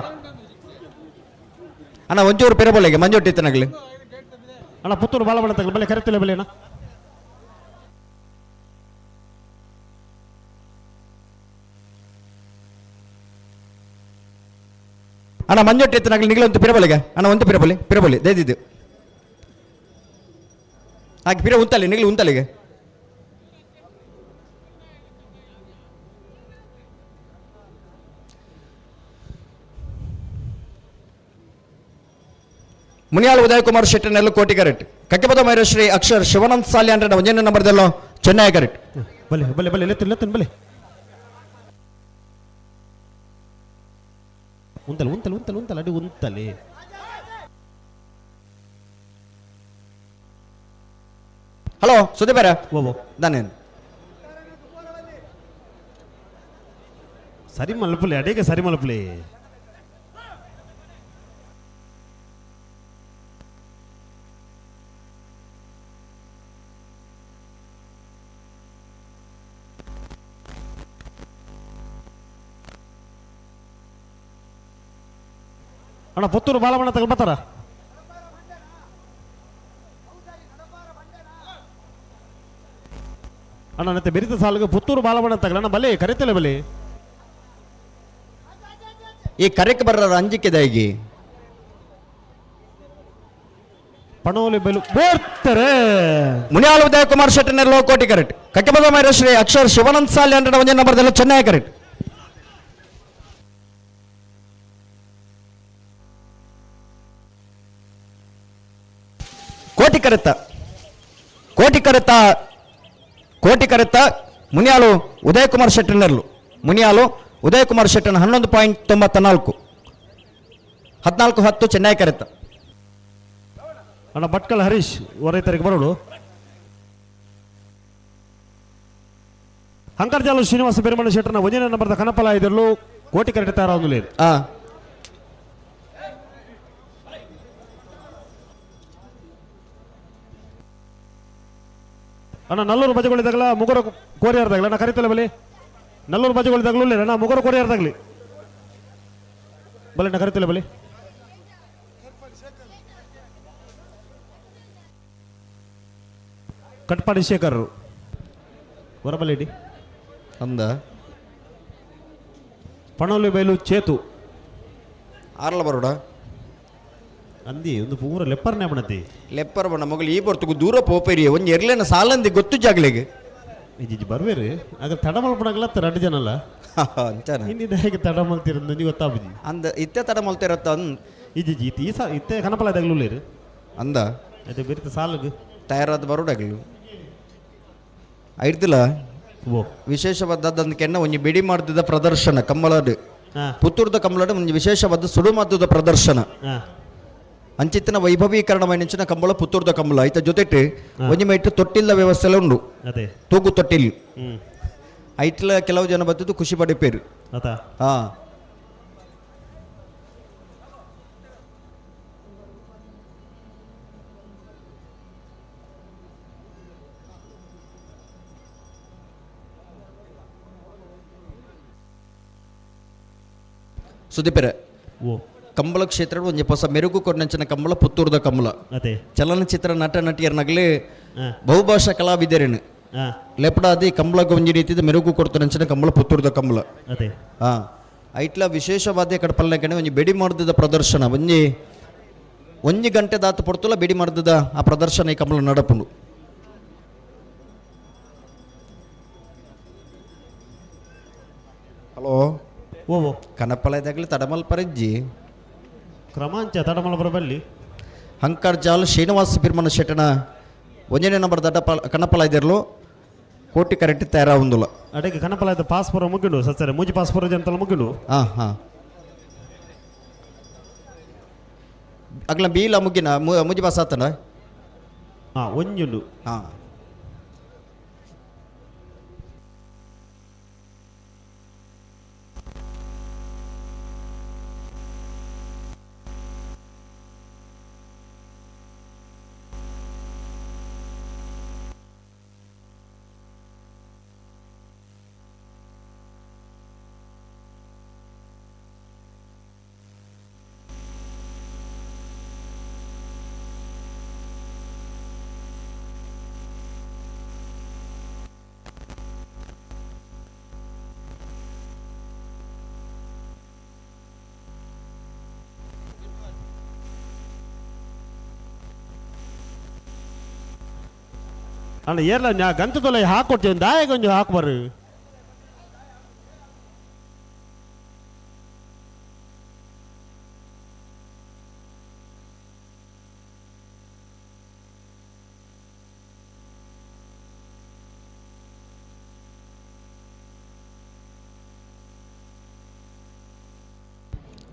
ಅಣ್ಣ ಒಂಚೂರು ಪೆರಬೋಲೆಗೆ ಮಂಜೋಟಿ ಇತ್ತನಗ್ಲಿ. ಅಣ್ಣ ಪುತ್ತೂರು ಬಾಲವಣ್ಣ ತಗಲ ಬಲೆ ಕರೆತಿಲ್ಲ ಬಲೆ ಅಣ್ಣ. ಅಣ್ಣ ಮಂಜೋಟಿ ಇತ್ತನಗ್ಲಿ ನಿಗಲಂತ ಪಿರಬಲಿಗೆ ಅಣ್ಣ ಒಂದು ಪಿರಬಲಿ ಪಿರಬಲಿ ದೇದಿದ್ದು ಹಾಗೆ ಪಿರ ಉಂತಲ್ಲಿ ನಿಗಲು ಉಂತಲ್ಲಿಗೆ. ಮುನಿಯಾಲ್ ಉದಯಕುಮಾರ್ ಶೆಟ್ಟರ್ನೆಲ್ಲ ಕೋಟಿ ಕರೆಕ್ಟ್. ಕಕ್ಕೆಪದ ಮೈರಶ್ರೀ ಅಕ್ಷರ್ ಶಿವಾನಂದ್ ಸಾಲಿ ಅಂದ್ರೆ ಒಂದನೇ ನಂಬರ್ದಲ್ಲೋ ಚೆನ್ನೈ ಕರೆಕ್ಟ್. ಬಲೆ ಬಲೆ ಬಲೆ ಲೆತ್ತನ್ ಲೆತ್ತನ್ ಬಲೆ ಉಂತಲ್ ಉಂತಲ್ ಉಂತಲ್ ಉಂತಲ್ ಅಡಿ ಉಂತಲೆ. ಹಲೋ ಸುದೀಪರ ದಾನೇನು ಸರಿ ಮಲ್ಪಲೆ ಅಡಿಗೆ ಸರಿ ಮಲ್ಪಲೆ. ಅಣ್ಣ ಪುತ್ತೂರು ಬಾಲವಣ್ಣ ತಗೊಂಡ್ ಬರ್ತಾರ. ಅಣ್ಣ ಮತ್ತೆ ಬೆರಿತ ಸಾಲಿಗೆ ಪುತ್ತೂರು ಬಾಲವಣ್ಣ ತಗಲ ಅಣ್ಣ ಬಲೆ ಕರಿತಲೆ ಬಲೆ. ಈ ಕರೆಕ್ ಬರ್ರ ಅಂಜಿಕೆದಾಗಿ ಪಣೋಲಿ ಬೈಲು ಬರ್ತಾರೆ. ಮುನಿಯಾಲ್ ಉದಯಕುಮಾರ್ ಶೆಟ್ಟರ್ನೆಲ್ಲೋ ಕೋಟಿ ಕರೆಕ್ಟ್. ಕಕ್ಕೆಬದ ಮೈರಶ್ರೀ ಅಕ್ಷರ್ ಶಿವಾನಂದ್ ಸಾಲಿ ಅಂದ್ರೆ ಒಂದೇ ನಂಬರ್ದಲ್ಲೂ ಚೆನ್ನೈ ಕರೆಕ್ಟ್. ಕೋಟಿ ಕರೆತ್ತ, ಕೋಟಿ ಕರೆತ್ತ, ಕೋಟಿ ಕರೆತ್ತ. ಮುನಿಯಾಲು ಉದಯಕುಮಾರ್ ಶೆಟ್ಟರ್ನೆರ್ಲು ಮುನಿಯಾಲು ಉದಯಕುಮಾರ್ ಶೆಟ್ಟರ್ನ 11.94, 14.10 ಚೆನ್ನೈ ಕರೆತ್ತ. ಅಣ್ಣ ಭಟ್ಕಲ್ ಹರೀಶ್ ಹೊರೈತರಿಗೆ ಬರೋಳು. ಹಂಕರ್ಜಾಲು ಶ್ರೀನಿವಾಸ ಪೆರುಮಣ್ಣ ಶೆಟ್ಟರ್ನ ಒಂದನೇ ನಂಬರ್ದ ಕನಪಲ ಇದರಲ್ಲೂ ಕೋಟಿ ಕರೆಕ್ಟ್ ತಯಾರಾಗಲಿ. ಅಣ್ಣ ನಲ್ಲೂರು ಬಜಗಳಿದಾಗಲ ಮುಗುರ ಕೋರಿಯಾರ್ದಾಗಲ ಅಣ್ಣ ಕರಿತಲ್ಲ ಬಲಿ. ನಲ್ಲೂರು ಬಜಗಳಿದಾಗಲೂ ಇಲ್ಲ ಅಣ್ಣ ಮುಗುರ ಕೋರಿಯಾರ್ದಾಗಲಿ ಬಲೆ ಅಣ್ಣ ಕರಿತಲ್ಲ ಬಲಿ. ಕಟ್ಪಾಡಿ ಶೇಖರ್ ಹೊರಬಲಿಡಿ ಅಂದ ಪಣೋಲಿ ಬೈಲು ಚೇತು ಆರ್ಲ ಬರೋಡ ಅಂದಿ ಒಂದು ಪೂರ ಲೆಪ್ಪರ್ನೇ ಬಣತಿ ಲೆಪ್ಪರ್ ಬಣ್ಣ ಮಗಳು ಈ ಬರ್ತಗು ದೂರ ಪೋಪೇರಿ ಒಂದು ಎರ್ಲೇನ ಸಾಲಂದಿ ಗೊತ್ತು ಜಾಗ್ಲಿಗೆ ಇಜ್ಜಿ ಬರ್ವೇರಿ ಆಗ ತಡ ಮಲ್ಪಡಂಗಲ್ಲ ಎರಡು ಜನ ಅಲ್ಲ ಅಂತಾನೆ ಇನ್ನಿದ ಹೇಗೆ ತಡ ಮಲ್ತಿರ ನನಗೆ ಗೊತ್ತಾಬುಜಿ ಅಂದ ಇತ್ತೆ ತಡ ಮಲ್ತಿರತ್ತ ಇಜ್ಜಿ ಇತ್ತೆ ಈ ಸಾ ಇತ್ತೆ ಕನಪಲ ಇದಾಗಲೂ ಅಂದ ಅದೇ ಬೇರೆ ಸಾಲಗು ತಯಾರಾದ ಬರೋಡಾಗಲು ಐರ್ದಿಲ್ಲ ವಿಶೇಷವಾದದ್ದು ಕೆನ್ನ ಒಂಜಿ ಬಿಡಿ ಮಾಡ್ತಿದ್ದ ಪ್ರದರ್ಶನ ಕಮ್ಮಲಡ್ ಪುತ್ತೂರ್ದ ಕಮ್ಮಲಡ್ ಒಂಜಿ ವಿಶೇಷವಾದ ಸುಡುಮದ್ದದ ಪ್ರದರ್ಶನ. ಅಂಚಿತ್ತಿನ ವೈಭವೀಕರಣವಾಯಿನಂಚಿನ ಕಂಬಳ ಪುತ್ತೂರ್ದ ಕಂಬಳ ಐತ ಜೊತೆಟ್ ಒಂಜಿ ಮೈಟ್ ತೊಟ್ಟಿಲ್ಲ ವ್ಯವಸ್ಥೆಲ ಉಂಡು. ತೂಗು ತೊಟ್ಟಿಲ್ ಐಟ್ಲ ಕೆಲವು ಜನ ಬತ್ತದು ಖುಷಿ ಪಡಿಪೇರು. ಹಾ ಸುದೀಪರ ಕಂಬಳ ಕ್ಷೇತ್ರ ಒಂಜಿ ಹೊಸ ಮೆರುಗು ಕೊರ್ನಂಚಿನ ಕಂಬಳ ಪುತ್ತೂರ್ದ ಕಂಬಳ. ಚಲನಚಿತ್ರ ನಟ ನಟಿಯರ್ನಗಲಿ ಬಹುಭಾಷಾ ಕಲಾವಿದರೇನು ಲೆಪಡಾದಿ ಕಂಬಳಕ್ಕೆ ಒಂಜಿ ರೀತಿದ ಮೆರುಗು ಕೊಡ್ತನಂಚಿನ ಕಂಬಳ ಪುತ್ತೂರ್ದ ಕಂಬಳ. ಐಟ್ಲ ವಿಶೇಷವಾದ ಕಡಪಲ್ಲಕನೆ ಒಂಜಿ ಬೆಡಿ ಮರ್ದದ ಪ್ರದರ್ಶನ ಒಂಜಿ ಒಂಜಿ ಗಂಟೆ ದಾತು ಪೊರ್ತುಲ ಬೆಡಿ ಮರ್ದದ ಆ ಪ್ರದರ್ಶನ ಈ ಕಂಬಳ ನಡಪುಂಡು. ಹಲೋ ಓ ಕನಪಲದಾಗಲಿ ತಡಮಲ್ ಪರಜ್ಜಿ ಕ್ರಮಾಂಚ ತಡಮಲ್ ಬರಬಲ್ಲಿ ಹಂಕರ್ ಜಾಲ್ ಶ್ರೀನಿವಾಸ ಬಿರ್ಮನ ಶೆಟ್ಟನ ಒಂಜನೇ ನಂಬರ್ ದಡ್ಡ ಕನಪಲ ಇದಿರಲು ಕೋಟಿ ಕರೆಕ್ಟ್ ತಯಾರಾವುಂದುಲ್ಲ. ಅಡಗೆ ಕನಪಲ ಇದ್ದ ಪಾಸ್ಪೋರ್ ಮುಗಿಡು ಸತ್ತರೆ ಮೂಜಿ ಪಾಸ್ಪೋರ್ ಜನತಲ ಮುಗಿಡು. ಹಾಂ ಹಾಂ ಅಗ್ಲ ಬೀಲ ಮುಗಿನ ಮುಜಿ ಪಾಸ್ ಆತನ ಹಾಂ ಒಂಜುಂಡು. ಹಾಂ ಅಣ್ಣ ಏರ್ಲ ನಾ ಗಂತ ತೊಲೆ ಹಾಕೊಡ್ತೀವಿ ದಾಯ ಕೊಂಚ ಹಾಕ್ಬಾರು.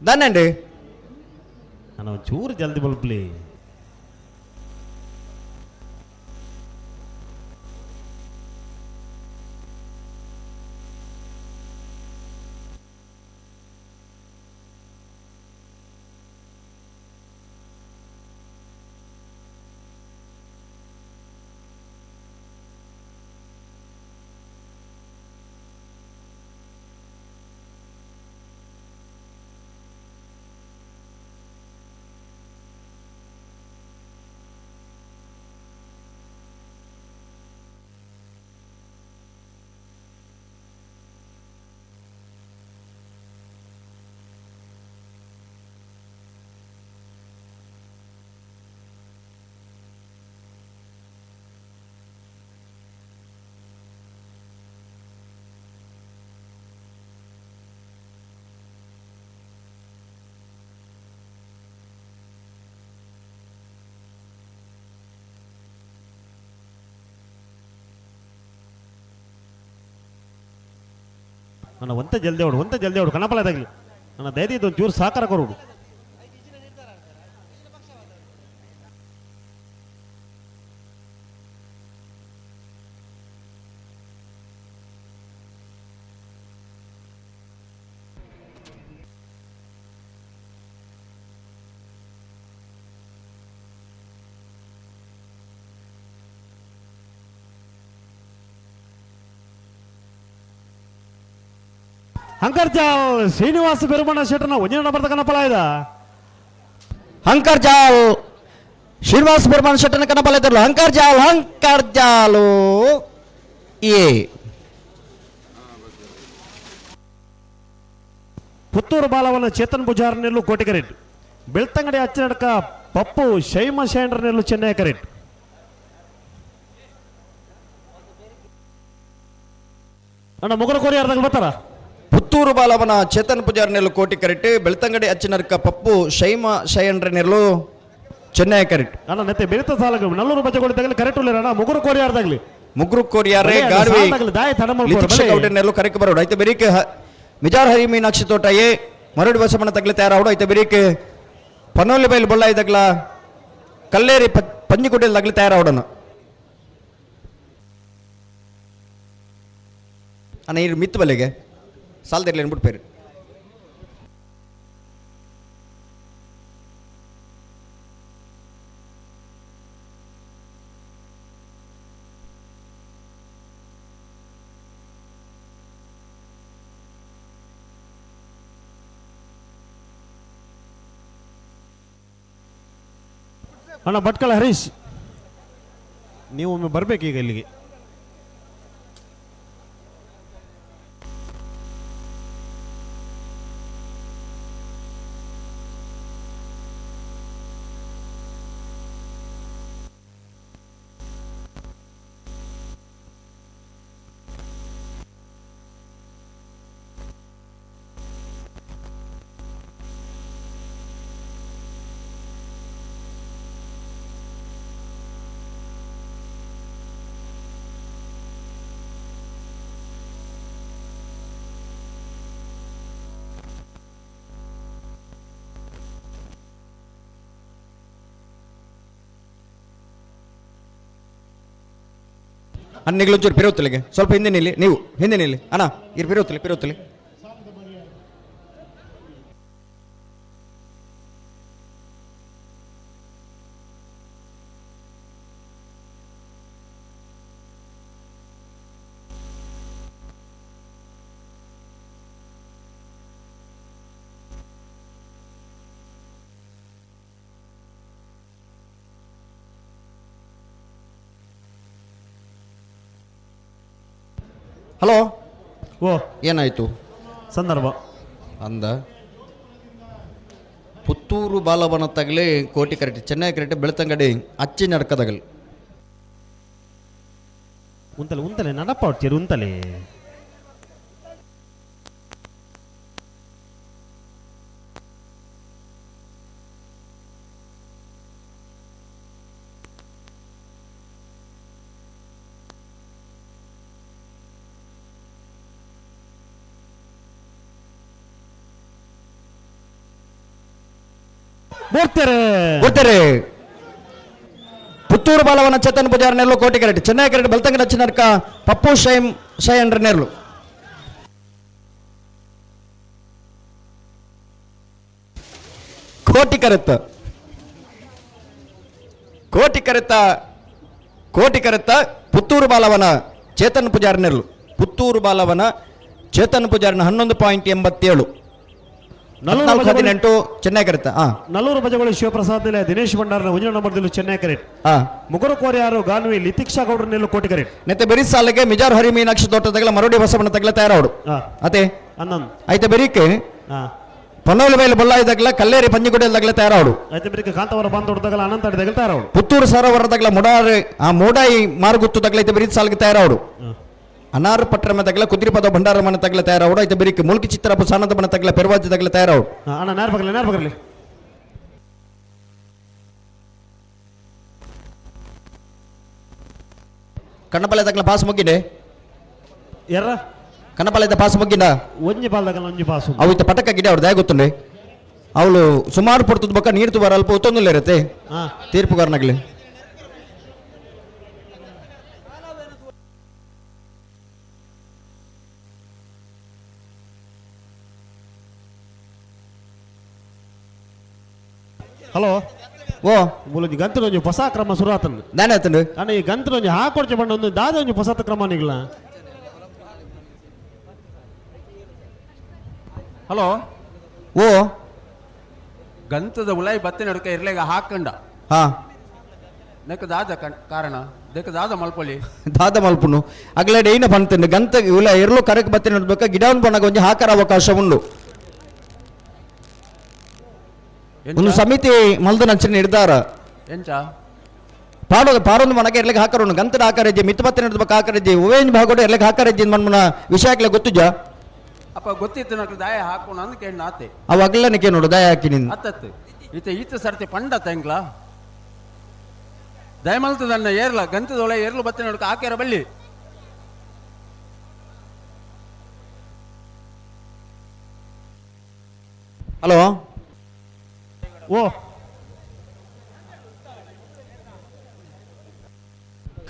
ದಾనండి ಅಣ್ಣ ಒಂಚೂರು ಜಲ್ದಿ ಬಲ್ಪ್ಲಿ. ಅಣ್ಣ ಒಂತ ಜಲ್ದಿ ಅವಡು ಒಂತ ಜಲ್ದಿ ಅವಡು ಕಣಪಲ ತಗಲಿ ಅಣ್ಣ ದಯದೀತು ಒಂಚೂರು ಸಹಕಾರ ಕೊರೋಡು. ಹಂಕರ್ಜಾಲ್ ಶ್ರೀನಿವಾಸ ಪೆರುಮಣ್ಣ ಶೆಟ್ಟನ ಒಂಜನೇ ನಂಬರ್ ಕನಪಲ ಇದ. ಹಂಕರ್ಜಾಲ್ ಶ್ರೀನಿವಾಸ ಪೆರುಮಣ್ಣ ಶೆಟ್ಟನ ಕನಪಲ ಇದ್ರಲ್ಲ. ಹಂಕರ್ಜಾಲ್ ಹಂಕರ್ಜಾಲು ಎ ಪುತ್ತೂರು ಬಾಲವನ ಚೇತನ್ ಪೂಜಾರ್ನೆಲ್ಲು ಕೋಟಿಕರೆಟ್ ಬೆಳ್ತಂಗಡಿ ಅಚ್ಚನಡ್ಕ ಪಪ್ಪು ಶೈಮ ಶೈಂಡ್ರನೆಲ್ಲು ಚೆನ್ನೈ ಕರೆಟ್. ಅಣ್ಣ ಮೊಗರ ಕೋರಿ ಬರ್ತಾರ. ಪುತ್ತೂರು ಬಾಲವನ ಚೇತನ್ ಪೂಜಾರ್ನೆಲ್ಲು ಕೋಟಿ ಕರೆಟ್ ಬೆಳ್ತಂಗಡಿ ಅಚ್ಚಿನರ್ಕ ಪಪ್ಪು ಶೈಮ ಶೈಂಡ್ರನೆಲ್ಲು ಚೆನ್ನೈ ಕರೆಟ್. ಅಣ್ಣ ನೆತ್ತೆ ಬೆರಿತ ಸಾಲಗ ನಲ್ಲೂರು ಬಚ್ಚಗೋಡಿ ತಗಲಿ ಕರೆಕ್ಟ್ ಉಳ್ಳೇರ ಅಣ್ಣ ಮುಗುರು ಕೋರಿಯಾರ್ದಾಗ್ಲಿ. ಮುಗುರು ಕೋರಿಯಾರೆ ಗಾರ್ವಿ ಲಿತಿಕ್ಷ ಕರೆಕ್ ಬರೋಡು ಐತೆ ಬೆರಿಕೆ ಮಿಜಾರ್ ಹರಿ ಮೀನಾಕ್ಷಿ ತೋಟ ಎ ಮರಡಿ ಬಸವಣ್ಣ ತಗಲಿ ತಯಾರಾವಡು ಐತೆ ಬೆರಿಕೆ ಪನೋಲಿ ಬೈಲ್ ಬೊಳ್ಳಾಯಿದಗ್ಲ ಕಲ್ಲೇರಿ ಪಂಜಿಗುಡ್ಡೆಲ್ ದಗ್ಲಿ ತಯಾರಾವಡನು. ಅಣ್ಣ ಇರು ಮಿತ್ತು ಬಲ್ಲಿಗೆ ಸಾಲದಿರ್ಲಿ ಬಿಟ್ಪೇರು. ಅಣ್ಣ ಭಟ್ಕಳ ಹರೀಶ್, ನೀವು ಒಮ್ಮೆ ಬರಬೇಕು ಈಗ ಇಲ್ಲಿಗೆ. ಅಣ್ಣಿಗಳು ಪಿರೋತ್ತಲಿಗೆ ಸ್ವಲ್ಪ ಹಿಂದೆ ನಿಲ್ಲಿ, ನೀವು ಹಿಂದೆ ನಿಲ್ಲಿ ಅಣ್ಣ, ಇರು ಪಿರೋತ್ತಲಿ ಪಿರೋತ್ತಲಿ. ಹಲೋ, ಓ ಏನಾಯಿತು ಸಂದರ್ಭ ಅಂದ ಪುತ್ತೂರು ಬಾಲವನ ತಗಲಿ ಕೋಟಿ ಕರೆಕ್ಟ್ ಚೆನ್ನೈ ಕರೆಕ್ಟ್ ಬೆಳ್ತಂಗಡಿ ಅಚ್ಚಿ ನಡ್ಕದಗಲಿ ಉಂತಲೆ ಉಂತಲೆ ನಡಪ ಹೊಡ್ತೀರಿ ಉಂತಲೆ. ಬರ್ತಾರೆ ಪುತ್ತೂರು ಬಾಲವನ ಚೇತನ್ ಪೂಜಾರ್ ನೆರ್ಲು ಕೋಟಿ ಕರೆಕ್ಟ್ ಚೆನ್ನೈ ಕರೆಕ್ಟ್ ಬೆಳ್ತಂಗಡಿ ಅಚ್ಚಿ ನಡ್ಕ ಪಪ್ಪು ಶೈಮ್ ಶೈ ನೆರ್ಲು. ಕೋಟಿ ಕರೆತ್ತ ಕೋಟಿ ಕರೆತ್ತ ಕೋಟಿ ಕರೆತ್ತ ಪುತ್ತೂರು ಬಾಲವನ ಚೇತನ್ ಪೂಜಾರ್ ನೆರ್ಲು. ಪುತ್ತೂರು ಬಾಲವನ ಚೇತನ್ ಪೂಜಾರ್ನ 11.87. 14-18 ಚೆನ್ನೈ ಕರೆತ್ತ. ನಲ್ಲೂರು ಬಜಗೋಳಿ ಶಿವಪ್ರಸಾದ್ ನಿಲಯ ದಿನೇಶ್ ಭಂಡಾರನ ಒಂಜಿ ನಂಬರ್ ಚೆನ್ನೈ ಕರೆಟ್. ಮುಗುರು ಕೋರಿಯಾರು ಗಾನ್ವಿ ಲಿತಿಕ್ಷಾ ಗೌಡ್ರ ನೆಲ್ಲು ಕೋಟಿ ಕರೆಟ್. ನೆತ್ತೆ ಬೆರಿ ಸಾಲಿಗೆ ಮಿಜಾರ್ ಹರಿ ಮೀನಾಕ್ಷಿ ತೋಟದಗಲ ಮರೋಡಿ ಬಸವಣ್ಣ ತಗಲ ತಯಾರಾವಡು. ಅತೆ ಐತೆ ಬೆರಿಕೆ ಪನ್ನೋಲು ಬೈಲು ಬೊಲ್ಲಾಯಿದಾಗಲ ಕಲ್ಲೇರಿ ಪಂಜಿಗುಡ್ಡೆಲ್ದಾಗಲ ತಯಾರಾವಡು. ಐತೆ ಬೆರಿಕೆ ಕಾಂತವರ ಬಾಂಧವರ್ದಾಗಲ ಅನಂತ ತಗಲ ತಯಾರಾವಡು. ಪುತ್ತೂರು ಸರೋವರದಾಗಲ ಮುಡಾರೆ ಆ ಮೂಡಾಯಿ ಮಾರುಗುತ್ತದಾಗಲ ಐತೆ ಬೆರಿ ಸಾಲಿಗೆ ತಯಾರಾವಡು. ಅನಾರು ಪಟ್ರಮ ತಗಲ ಕುದ್ರಿಪದ ಭಂಡಾರ ಮನೆ ತಗಲ ತಯಾರಾವಡು. ಐತೆ ಬೆರಿಕೆ ಮುಲ್ಕಿ ಚಿತ್ರಪ್ಪ ಸಾನದ ಮನೆ ತಗಲ ಪೆರ್ವಾಜಿ ತಗಲ ತಯಾರಾವಡು. ಅಣ್ಣ ನೇರ ಬರಲಿ ನೇರ ಬರಲಿ. ಕಣ್ಣಪಾಲೆ ತಗಲ ಪಾಸ್ ಮುಗ್ಗಿದೆ. ಎರ್ರ ಕಣ್ಣಪಾಲೆ ಪಾಸ್ ಮುಗ್ಗಿಂದ ಒಂಜಿ ಪಾಲ್ದಾಗ ಒಂಜಿ ಪಾಸು ಅವು ಇತ್ತ ಪಟಕ ಗಿಡ ಅವ್ರು ದಯ ಗೊತ್ತುಂಡೆ ಅವಳು ಸುಮಾರು ಪಡ್ತದ ಬಕ್ಕ ನೀರು ತುಬಾರ ಅಲ್ಪ ಒತ್ತೊಂದಿಲ್ಲ ಇರುತ್ತೆ ತೀರ್ಪುಗಾರನಾಗ್ಲಿ. ಹಲೋ, ಓ ಮೂಲೊಂಜಿ ಗಂತದ ಒಂಜಿ ಹೊಸ ಕ್ರಮ ಶುರು ಆತಂದು. ದಾನೆ ಆತಂಡು ಅಣ್ಣ ಈ ಗಂತದ ಒಂಜಿ ಹಾಕೊಡ್ಚೆ ಬಣ್ಣ ಒಂದು ದಾದ ಒಂಜಿ ಹೊಸ ಕ್ರಮ ನಿಗ್ಲ. ಹಲೋ, ಓ ಗಂತದ ಉಲಾಯಿ ಬತ್ತೆ ನಡುಕ ಇರ್ಲೇಗ ಹಾಕಂಡ. ಹಾ ನೆಕ್ ದಾದ ಕಾರಣ ದೆಕ್ ದಾದ ಮಲ್ಪೊಲಿ ದಾದ ಮಲ್ಪುನು ಅಗಲ ಡೈನ ಪಂತಂಡು ಗಂತ ಉಲ ಎರ್ಲು ಕರಕ್ ಬತ್ತೆ ನಡ್ಬೇಕ ಗಿಡವನ್ ಬಣ್ಣಗ ಒಂಜಿ ಹಾಕರ ಅವಕಾಶ ಉಂಡು. ಒಂದು ಸಮಿತಿ ಮಲ್ದ ನಂಚಿನ ನಿರ್ಧಾರ ಎಂಚ ಪಾಡೋದು ಪಾರೊಂದು ಮನಗೆ ಎರ್ಲಿಗೆ ಹಾಕರೋನು ಗಂತದ ಹಾಕರಜ್ಜಿ ಮಿತ್ತು ಬತ್ತೆ ನಡ್ಬೇಕು ಹಾಕರಜ್ಜಿ ಉವೇನ್ ಭಾಗೋಡು ಎರ್ಲಿಗೆ ಹಾಕರಜ್ಜಿ ಮನ್ಮನ ವಿಷಯಕ್ಲೆ ಗೊತ್ತುಜ ಅಪ್ಪ ಗೊತ್ತಿತ್ತು ನಕ್ಲು ದಾಯ ಹಾಕೋಣ ಅಂದ್ ಕೇಳಿ ನಾತೆ ಅವ ಅಗ್ಲನಕ್ಕೆ ನೋಡು ದಾಯ ಹಾಕಿ ನಿನ್ ಅತ್ತತ್ತು ಈತ ಈತ ಸರ್ತಿ ಪಂಡ ತಂಗ್ಲ ದಯಮಲ್ತದನ್ನ ಏರ್ಲ ಗಂತದೊಳ ಏರ್ಲು ಬತ್ತೆ ನೋಡ್ಕ ಹಾಕ್ಯಾರ ಬಳ್ಳಿ. ಹಲೋ, ಓ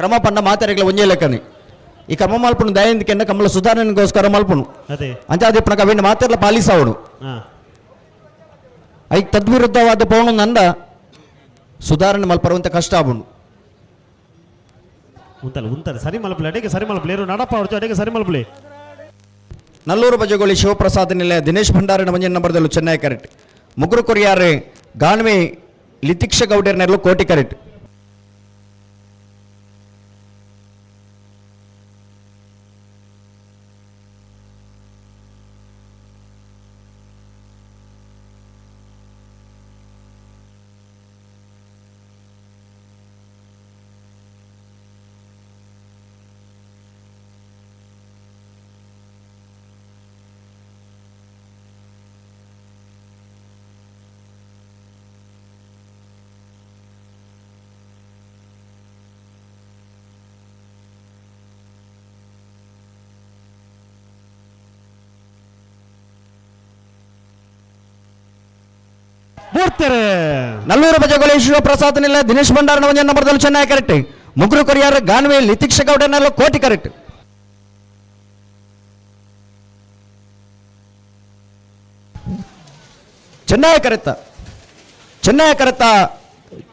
ಕ್ರಮ ಪಂಡ ಮಾತೆರೆಗ್ಲ ಒಂಜೇ ಲೆಕ್ಕನೆ ಈ ಕ್ರಮ ಮಲ್ಪುನು ದಯಂದಿಕೆಂಡ ಕಂಬಳ ಸುಧಾರಣೆಗೋಸ್ಕರ ಮಲ್ಪುನು ಅದೇ ಅಂಚಾದಿಪ್ಪನ ಕವಿನ ಮಾತೆರ್ಲ ಪಾಲಿಸಾವಡು ಐಕ್ ತದ್ವಿರುದ್ಧವಾದ ಪೌಣು ನಂದ ಸುಧಾರಣೆ ಮಲ್ಪರುವಂತ ಕಷ್ಟ ಆಪುಂಡು ಉಂತಲ್ಲ ಉಂತಲ್ಲ ಸರಿ ಮಲ್ಪಲೆ ಅಡಿಗೆ ಸರಿ ಮಲ್ಪಲೆ ಏರು ನಡಪ ಹೊಡ್ತು ಅಡಿಗೆ ಸರಿ ಮಲ್ಪಲೆ. ನಲ್ಲೂರು ಬಜಗೋಳಿ ಶಿವಪ್ರಸಾದ್ ನಿಲಯ ದಿನೇಶ್ ಭಂಡಾರಿನ ಮಂಜನ್ ನಂಬರ್ದಲ್ಲೂ ಚೆನ್ನೈ ಕರೆಕ್ಟ್. ಮುಗ್ರು ಕೊರಿಯಾರೆ ಗಾನ್ವಿ ಲಿತಿಕ್ಷ ಗೌಡರ್ ನೆರಳು ಕೋಟಿ ಕರೆಕ್ಟ್. ನಲ್ಲೂರು ಬಜಗೋಳಿ ಶಿವಪ್ರಸಾದ್ ನಿಲಯ ದಿನೇಶ್ ಭಂಡಾರನ ಒಂಜನ್ ನಂಬರ್ದಲ್ಲಿ ಚೆನ್ನೈ ಕರೆಕ್ಟ್. ಮುಗ್ರು ಕೊರಿಯಾರ್ ಗಾನ್ವಿ ಲಿತಿಕ್ಷ ಗೌಡನೆಲ್ಲ ಕೋಟಿ ಕರೆಕ್ಟ್. ಚೆನ್ನೈ ಕರೆತ್ತ ಚೆನ್ನೈ ಕರೆತ್ತ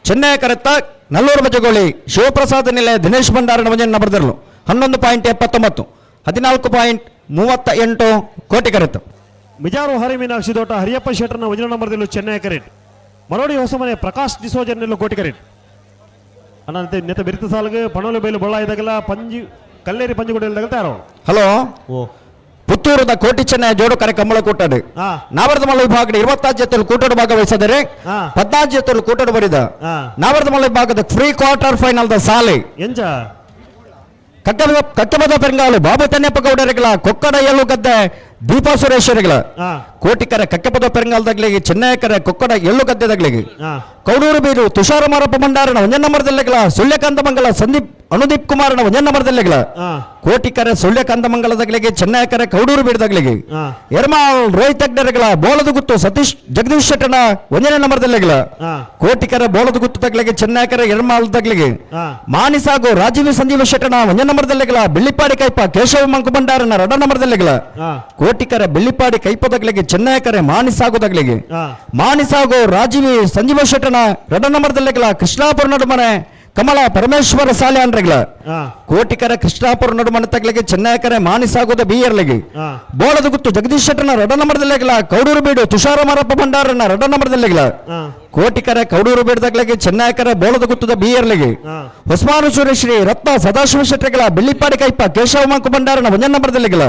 ಚೆನ್ನೈ ಕರೆತ್ತ ನಲ್ಲೂರು ಬಜಗೋಳಿ ಶಿವಪ್ರಸಾದ್ ನಿಲಯ ದಿನೇಶ್ ಭಂಡಾರನ ಒಂಜನ್ ನಂಬರ್ದಲ್ಲೂ 11.79 14.38 ಕೋಟಿ ಕರೆತ್ತ. ಮಿಜಾರು ಹರಿ ಮೀನಾಕ್ಷಿ ದೋಟ ಹರಿಯಪ್ಪ ಶೆಟ್ಟರ್ನ ವಜನ ನಂಬರ್ದಲ್ಲೂ ಚೆನ್ನೈ ಕರೆಕ್ಟ್. ಮರೋಡಿ ಹೊಸಮನೆ ಪ್ರಕಾಶ್ ಡಿಸೋಜರ್ನೆಲ್ಲ ಕೋಟಿ ಕರೆಕ್ಟ್. ಅಣ್ಣ ನೆತ್ತ ಬೆರಿತ ಸಾಲಿಗೆ ಪಣೋಲಿ ಬೈಲು ಬೊಳ್ಳ ಇದಾಗಲ್ಲ ಪಂಜಿ ಕಲ್ಲೇರಿ ಪಂಜುಗುಡಿ ತಯಾರು. ಹಲೋ ಪುತ್ತೂರದ ಕೋಟಿ ಚೆನ್ನೈ ಜೋಡು ಕರೆ ಕಂಬಳ ಕೂಟಡು ನಾವರ್ದಮಲ್ಲ ವಿಭಾಗದ 26 ಜೊತೆಯಲ್ಲಿ ಕೂಟಡು ಭಾಗವಹಿಸಿದರೆ 14 ಜೊತೆಯಲ್ಲಿ ಕೂಟಡು ಬರಿದ ನಾವರ್ದಮಲ್ಲ ವಿಭಾಗದ free quarter final the ಸಾಲೆ ಎಂಜ ಕಕ್ಕಬದ ಪೆರಂಗಾಲು ಬಾಬು ತನ್ಯಪ್ಪ ಗೌಡರಿಗಳ ಕೊಕ್ಕಡ ಎಳ್ಳು ಗದ್ದೆ ದೀಪಾ ಸುರೇಶ್ವರಿಗಳ ಕೋಟಿಕರ ಕಕ್ಕಪದ ಪೆರಂಗಾಲದಾಗ್ಲಿಗೆ ಚೆನ್ನೈಕರ ಕೊಕ್ಕಡ ಎಳ್ಳು ಗದ್ದೆದಾಗ್ಲಿಗೆ ಕೌಡೂರು ಬೀರು ತುಷಾರ ಮಾರಪ್ಪ ಭಂಡಾರನ ಒಂಜನ್ ನಂಬರ್ದಲ್ಲೆಗಳ ಸುಳ್ಯಕಾಂತ ಮಂಗಲ ಸಂದೀಪ್ ಅನುದೀಪ್ ಕುಮಾರನ ಒಂಜನ್ ನಂಬರ್ದಲ್ಲೆಗಳ ಕೋಟಿಕರ ಸುಳ್ಯಕಾಂತ ಮಂಗಲದಾಗ್ಲಿಗೆ ಚೆನ್ನೈಕರ ಕೌಡೂರು ಬೀರದಾಗ್ಲಿಗೆ ಎರ್ಮಾಳ್ ರೋಹಿತ್ ಅಗ್ನರಗಳ ಬೋಲದ ಗುತ್ತು ಸತೀಶ್ ಜಗದೀಶ್ ಶೆಟ್ಟನ ಒಂದನೇ ನಂಬರ್ದಲ್ಲೆಗಳ ಕೋಟಿಕರ ಬೋಲದ ಗುತ್ತು ತಗ್ಲಿಗೆ ಚೆನ್ನೈಕರ ಎರ್ಮಾಳ್ ತಗ್ಲಿಗೆ ಮಾನಿಸಾಗು ರಾಜೀವ್ ಸಂಜೀವ ಶೆಟ್ಟನ ಒಂದನೇ ನಂಬರ್ದಲ್ಲೆಗಳ ಬಿಳ್ಳಿಪಾಡಿ ಕೈಪ ಕೇಶವ ಮಂಕು ಭಂಡಾರನ ಎರಡ ನಂಬರ್ದಲ್ಲೆಗಳ ಕೋಟಿಕರ ಬಿಳ್ಳಿಪಾಡಿ ಕೈಪದಗ್ಲಿಗೆ ಚೆನ್ನೈಕರೆ ಮಾನಿಸಾಗುದಗ್ಲಿಗೆ ಮಾನಿಸಾಗು ರಾಜೀವ್ ಸಂಜೀವ ಶೆಟ್ಟನ ಎರಡ ನಂಬರ್ದಲ್ಲೆಗಳ ಕೃಷ್ಣಾಪುರ ನಡುಮನೆ ಕಮಲ ಪರಮೇಶ್ವರ ಸಾಲೆ ಅಂಡ್ರೆಗಳ ಕೋಟಿಕರ ಕೃಷ್ಣಾಪುರ ನಡುಮನೆ ತಗ್ಲಿಗೆ ಚೆನ್ನೈಕರೆ ಮಾನಿಸಾಗುದ ಬಿಯರ್ಲಿಗೆ ಬೋಳದ ಗುತ್ತು ಜಗದೀಶ್ ಶೆಟ್ಟನ ಎರಡ ನಂಬರ್ದಲ್ಲೆಗಳ ಕೌಡೂರು ಬೀಡು ತುಷಾರ ಮಾರಪ್ಪ ಭಂಡಾರನ ಎರಡ ನಂಬರ್ದಲ್ಲೆಗಳ ಕೋಟಿಕರ ಕೌಡೂರು ಬೀಡದಗ್ಲಿಗೆ ಚೆನ್ನೈಕರ ಬೋಳದ ಗುತ್ತದ ಬಿಯರ್ಲಿಗೆ ಹೊಸ್ಮಾನು ಸುರೇಶ್ರೀ ರತ್ನ ಸದಾಶಿವ ಶೆಟ್ಟರ್ಗಳ ಬಿಳ್ಳಿಪಾಡಿ ಕೈಪ ಕೇಶವ ಮಂಕು ಭಂಡಾರನ ಒಂದೇ ನಂಬರ್ದಲ್ಲಿಗಳ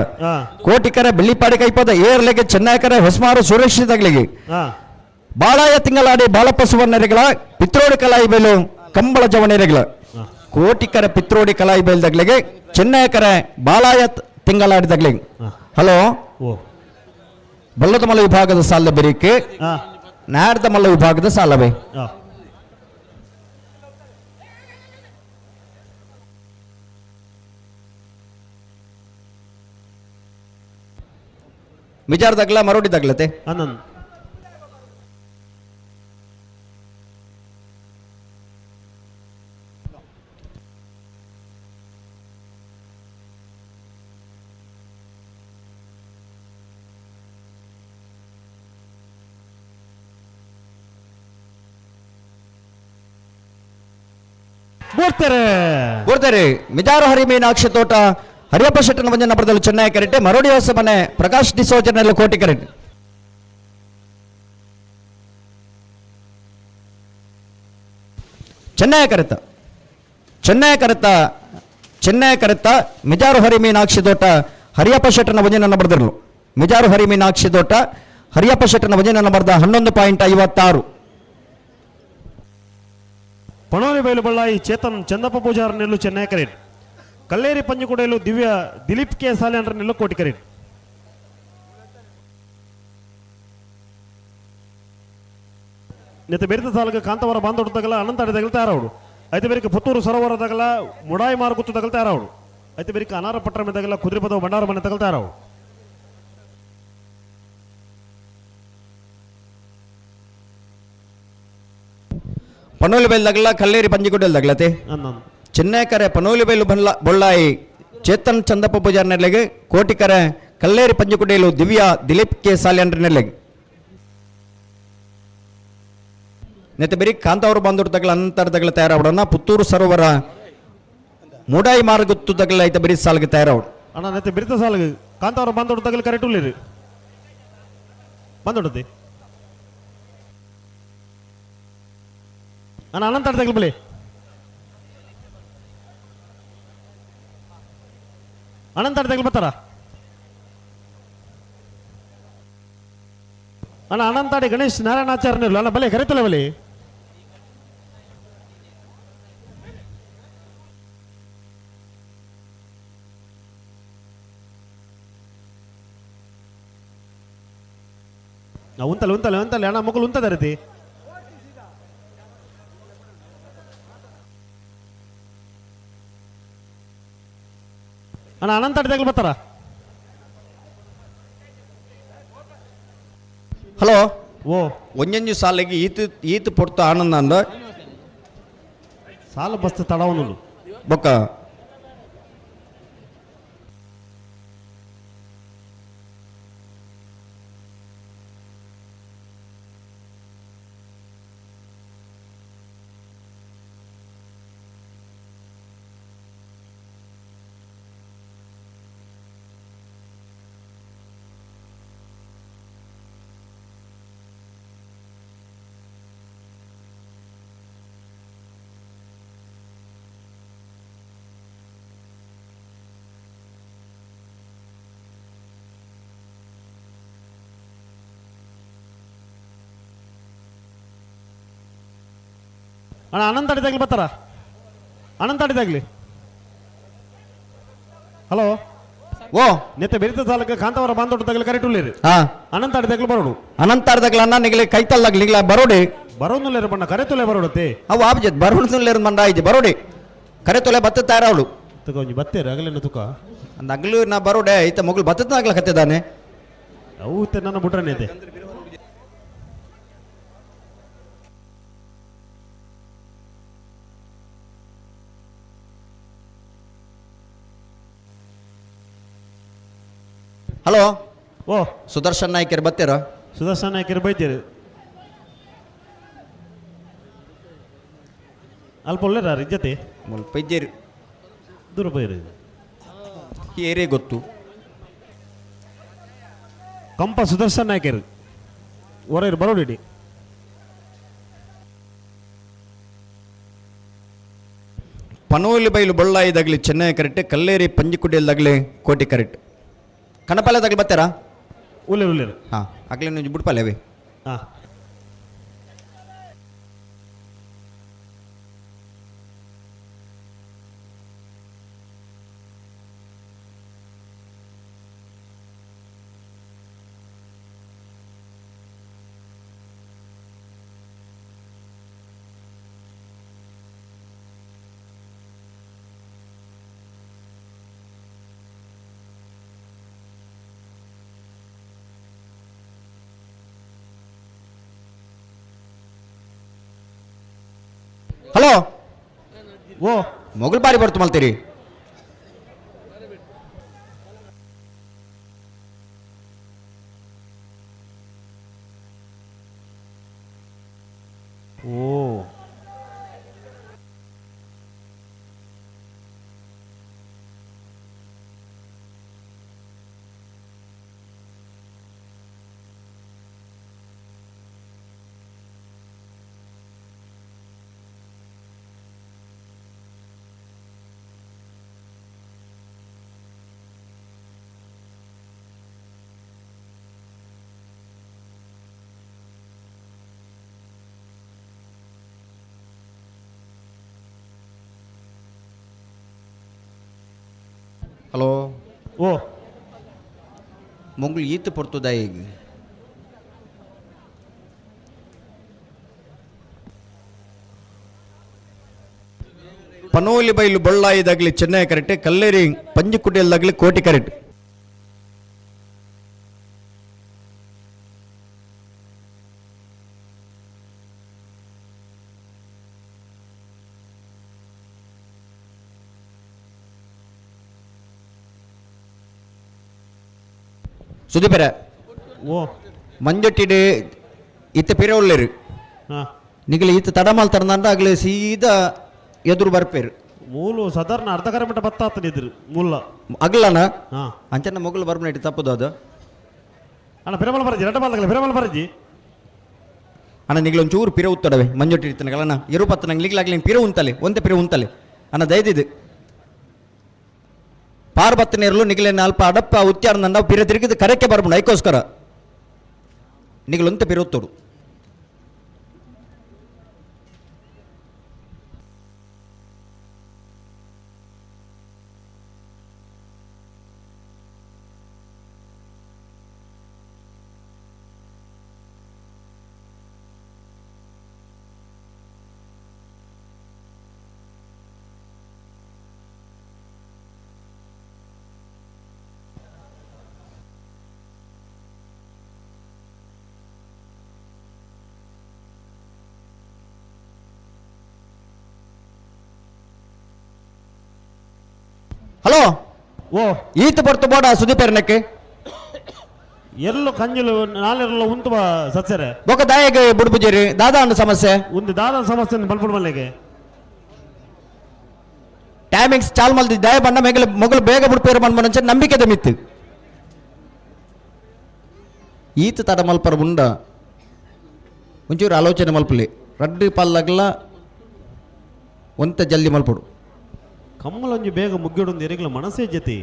ಕೋಟಿಕರ ಬಿಳ್ಳಿಪಾಡಿ ಕೈಪದ ಏರ್ಲಿಗೆ ಚೆನ್ನೈಕರ ಹೊಸ್ಮಾರು ಸುರೇಶ್ ತಗ್ಲಿಗೆ ಬಾಳಾಯ ತಿಂಗಳಾಡಿ ಬಾಳಪ್ಪ ಸುವರ್ಣರಿಗಳ ಪಿತ್ರೋಡಿ ಕಲಾಯಿ ಬೇಲು ಕಂಬಳ ಜವಣೆರೆಗಳ ಕೋಟಿಕರ ಪಿತ್ರೋಡಿ ಕಲಾಯಿ ಬೇಲ್ದಗ್ಲಿಗೆ ಚೆನ್ನೈಕರ ಬಾಳಾಯ ತಿಂಗಳಾಡಿದಗ್ಲಿಗೆ. ಹಲೋ ಬಲ್ಲದಮಲ ವಿಭಾಗದ ಸಾಲ ಬೆರಿಕೆ ನಾಡ್ದಮಲ್ಲ ವಿಭಾಗದ ಸಾಲವೇ ವಿಚಾರದಾಗ್ಲ ಮರೋಡಿದಾಗ್ಲತೆ ಆನಂದ್ ಬರ್ತಾರೆ ಮಿಜಾರು ಹರಿ ಮೀನಾಕ್ಷಿ ತೋಟ ಹರಿಯಪ್ಪ ಶೆಟ್ಟನ ಮಂಜನ ಬರದಲ್ಲೂ ಚೆನ್ನೈ ಕರೆಕ್ಟ್. ಮರೋಡಿ ಹೊಸ ಮನೆ ಪ್ರಕಾಶ್ ಡಿಸೋಜನಲ್ಲಿ ಕೋಟಿ ಕರೆಕ್ಟ್. ಚೆನ್ನೈ ಕರೆತ ಚೆನ್ನೈ ಕರೆತ ಚೆನ್ನೈ ಕರೆತ ಮಿಜಾರು ಹರಿ ಮೀನಾಕ್ಷಿ ತೋಟ ಹರಿಯಪ್ಪ ಶೆಟ್ಟನ ಮಂಜನ ಬರೆದಿರಲು ಮಿಜಾರು ಹರಿ ಮೀನಾಕ್ಷಿ ತೋಟ ಹರಿಯಪ್ಪ ಶೆಟ್ಟನ ಮಂಜನ ಬರೆದ 11.56. ಪಣೋಲಿ ಬೈಲು ಬಳ್ಳಾಯಿ ಚೇತನ್ ಚಂದಪ್ಪ ಪೂಜಾರ್ ನೆಲ್ಲು ಚೆನ್ನೈ ಕರೇಟ್. ಕಲ್ಲೇರಿ ಪಂಜುಕುಡೆಯಲು ದಿವ್ಯ ದಿಲೀಪ್ ಕೆ ಸಾಲ್ಯಾನ್ರ ನೆಲ್ಲು ಕೋಟಿ ಕರೇಟ್. ನೆತ್ತ ಬೆರಿತ ಸಾಲಗ ಕಾಂತವರ ಬಾಂಧೋಡು ತಗಲ ಅನಂತ ತಗಲ ತಯಾರವಡು ಐತೆ ಬೇರಿಕೆ ಪುತ್ತೂರು ಸರೋವರ ತಗಲ ಮುಡಾಯಿ ಮಾರುಗುತ್ತು ತಗಲ ತಯಾರವಡು ಐತೆ ಬೇರಿಕೆ ಅನಾರ ಪಟ್ಟಣ ತಗಲ ಕುದುರೆಪದ ಭಂಡಾರ ಮನೆ ತಗಲ ತಯಾರವಡು. ಪಣೋಲಿ ಬೈಲ್ ತಗಲ ಕಲ್ಲೇರಿ ಪಂಜಿಗುಡ್ಡೆಲ್ ತಗಲತೆ ಚೆನ್ನೈಕರೆ ಪನೋಲಿಬೈಲು ಬೊಳ್ಳಾಯಿ ಚೇತನ್ ಚಂದಪ್ಪ ಪೂಜಾರ್ ನೆರ್ಲೆಗ್ ಕೋಟಿಕರೆ ಕಲ್ಲೇರಿ ಪಂಜುಕುಡೇಲು ದಿವ್ಯಾ ದಿಲೀಪ್ ಕೆ ಸಾಲ್ಯನ್ರ ನೆರ್ಲೆಗ್ ನೆತ್ತ ಬೆರಿ ಕಾಂತಾವರು ಬಂದೂರು ತಗಲ ಅಂತರದಗಳ ತಯಾರಾವಡನ್ನ ಪುತ್ತೂರು ಸರೋವರ ಮೂಡಾಯಿ ಮಾರ್ಗತ್ತು ತಗಲ ಐತ ಬರಿ ಸಾಲ್ಗೆ ತಯಾರಾವಡು. ಅಣ್ಣ ನೆತ್ತ ಬಿರಿತ ಸಾಲ್ಗೆ ಕಾಂತಾವರ ಬಂದೋಡು ತಗಲು ಕರೆಕ್ಟ್ ಉಳ್ಳೇರು ಬಂದೋಡತಿ ಅಣ್ಣ ಅನಂತ ತಗಲು ಬಲಿ ಅನಂತ ತಗಲು ಬರ್ತಾರ ಅಣ್ಣ ಅನಂತಾಡಿ ಗಣೇಶ್ ನಾರಾಯಣಾಚಾರ್ಯ ಅಣ್ಣ ಬಲೆ ಕರೆತಲ್ಲ ಬಲಿ ಉಂತಲ್ಲ ಉಂತಲ್ಲ ಉಂತಲ್ಲ ಅಣ್ಣ ಮಕ್ಕಳು ಉಂತದ ರೀತಿ ಅಣ್ಣ ಅನಂತ ತಗಲು ಬರ್ತಾರ. ಹಲೋ ಓ ಒಂಜೊಂಜಿ ಸಾಲಿಗೆ ಈತ ಈತ ಪೊರ್ತು ಆನಂದ ಅಂದ ಸಾಲ ಬಸ್ತ ತಡವನು ಬೊಕ್ಕ ಅಣ್ಣ ಅನಂತ ತಗಲಿ ಬರ್ತಾರ ಅನಂತ ತಗಲಿ. ಹಲೋ ಓ ನೆತ್ತ ಬೆರಿತ ಸಾಲಕ್ಕೆ ಕಾಂತಾವರ ಬಾಂದೋಟ ತಗಲಿ ಕರೆಕ್ಟ್ ಉಳ್ಳೇರಿ ಹಾ ಅನಂತ ತಗಲಿ ಬರೋಡು ಅನಂತ ತಗಲ ಅಣ್ಣ ನಿಗಲಿ ಕೈತಲ್ಲಾಗ ನಿಗಲ ಬರೋಡಿ ಬರೋನುಲ್ಲೇರು ಬಣ್ಣ ಕರೆ ಬರೋಡತ್ತೆ ಅವು ಆಬ್ಜತ್ ಬರೋಡುಲ್ಲೇರು ಮಂಡ ಆಯ್ತು ಬರೋಡಿ ಕರೆ ತೊಲೆ ಬತ್ತ ತಯಾರವಳು ತುಕ ಒಂಜಿ ಬತ್ತೇರು ಅಗಲೇನು ತುಕ ಅಂದ ಅಗಲು ನಾ ಬರೋಡೆ ಐತ ಮಗಳು ಬತ್ತನಾಗ್ಲ ಕತ್ತಿದ್ದಾನೆ ಅವು ನನ್ನ ಬುಟ್ರನೇ ಐತೆ. ಹಲೋ ಓ ಸುದರ್ಶನ್ ನಾಯ್ಕರ್ ಬತ್ತೀರ? ಸುದರ್ಶನ್ ನಾಯ್ಕರ್ ಬೈತೀರಿ ಅಲ್ಪ ಒಳ್ಳೆರ ಜೊತೆ ಮುಲ್ಪ ಇದ್ದೀರಿ ದೂರ ಬೈರಿ ಏರೇ ಗೊತ್ತು ಕಂಪ ಸುದರ್ಶನ್ ನಾಯ್ಕರ್ ಹೊರ ಬರೋಡಿ. ಪನೋಲಿ ಬೈಲು ಬೊಳ್ಳಾಯಿದಾಗಲಿ ಚೆನ್ನೈ ಕರೆಕ್ಟ್ ಕಲ್ಲೇರಿ ಪಂಜಿಕುಡಿಯಲ್ದಾಗಲಿ ಕೋಟಿ ಕರೆಕ್ಟ್ ಕಣಪಾಲೆ ತಗಲಿ ಬರ್ತಾರಾ? ಉಲ್ಲೇರು ಉಲ್ಲೇರು ಹಾಂ ಆಗಲಿ ನೀವು ಬುಡ್ಪಾಲೆ ಹಾಂ ಹಲೋ ಓ ಮೊಗಲ್ ಬಾರಿ ಬರ್ತು ಮಲ್ತೀರಿ. ಓ ಹಲೋ ಓ ಮೊಂಗ್ಳು ಈತ ಪೊರ್ತುದ ಈಗ ಪನೋಲಿ ಬೈಲು ಬೊಳ್ಳಾಯಿದಾಗಲಿ ಚೆನ್ನೈ ಕರೆಕ್ಟ್ ಕಲ್ಲೇರಿ ಪಂಜಿಕುಡಿಯಲ್ದಾಗಲಿ ಕೋಟಿ ಕರೆಕ್ಟ್. ಸುದೀಪರ ಓ ಮಂಜೊಟ್ಟಿಡ್ ಇತ್ತೆ ಪಿರ ಉಳ್ಳೇರು. ನಿಗಲ ಈತ ತಡ ಮಲ್ತಾರಂದ ಅಗ್ಲೆ ಸೀದಾ ಎದುರು ಬರ್ಪೇರು. ಮೂಲು ಸಾಧಾರಣ ಅರ್ಧ ಕರೆ ಮಟ್ಟ ಬತ್ತ ಆತನ ಇದ್ರು ಮುಲ್ಲ. ಅಗ್ಲನ ಅಂಚನ ಮೊಗಲು ಬರ್ಬನೇಟಿ ತಪ್ಪದು ಅದು. ಅಣ್ಣ ಪಿರಮಲ್ ಬರಜಿ ರಡ್ಡ ಬಾಲ್ದಗಲ ಪಿರಮಲ್ ಬರಜಿ. ಅಣ್ಣ ನಿಗ್ಲ ಒಂಚೂರು ಪಿರ ಉತ್ತಡವೆ ಮಂಜೊಟ್ಟಿ ಇರ್ತನಗಲಣ್ಣ ಇರು ಪತ್ತ ನಂಗೆ ನಿಗ್ಲಾಗ್ಲಿ ಪಿರ ಉಂತಲೆ ಒಂತೆ ಪಿರ ಉಂತಲೆ ಅಣ್ಣ ದಯದಿದ್ದು ಪಾರ್ ಬತ್ತನೇರ್ಲು ನಿಗ್ಲೇನ ಅಲ್ಪ ಅಡಪ್ಪ ಉಚ್ಚಾರ ಪಿರ ತಿರುಗಿದ ಕರೆಕ್ಕೆ ಬರ್ಬಂಡು ಐಕೋಸ್ಕರ ನಿಗ್ಲೊಂತೆ ಪಿರ ಉತ್ತೋಡು. ಹಲೋ ಓ ಈತ ಬರ್ತು ಬೋಡ ಸುದೀಪರ್ನಕ್ಕೆ ಎಲ್ಲೋ ಕಂಜಲು ನಾಲೆಲ್ಲ ಉಂತು ಬಾ ಸತ್ಸರೆ ಬೊಕ ದಾಯಗ ಬುಡ್ಬುಜೇರಿ ದಾದಾ ಅಂಡ ಸಮಸ್ಯೆ ಒಂದು ದಾದಾ ಸಮಸ್ಯೆ ಬಲ್ಪುಡ್ ಮಲ್ಲಿಗೆ ಟೈಮಿಂಗ್ಸ್ ಚಾಲ್ ಮಲ್ದಿ ದಾಯ ಬಣ್ಣ ಮೇಗಲ ಮೊಗಲು ಬೇಗ ಬುಡ್ಪೇರು ಮನ್ಮನಂಚ ನಂಬಿಕೆದ ಮಿತ್ತು ಈತ ತಡ ಮಲ್ಪರ ಉಂಡ ಒಂಚೂರು ಆಲೋಚನೆ ಮಲ್ಪಲಿ ರಡ್ಡು ಪಲ್ಲಗ್ಲ ಒಂತ ಜಲ್ದಿ ಮಲ್ಪಡು. ಕಮ್ಮಲೊಂಜಿ ಬೇಗ ಮುಗ್ಗಿಡೊಂದು ಎರೆಗ್ಲ ಮನಸ್ಸೇ ಜತಿ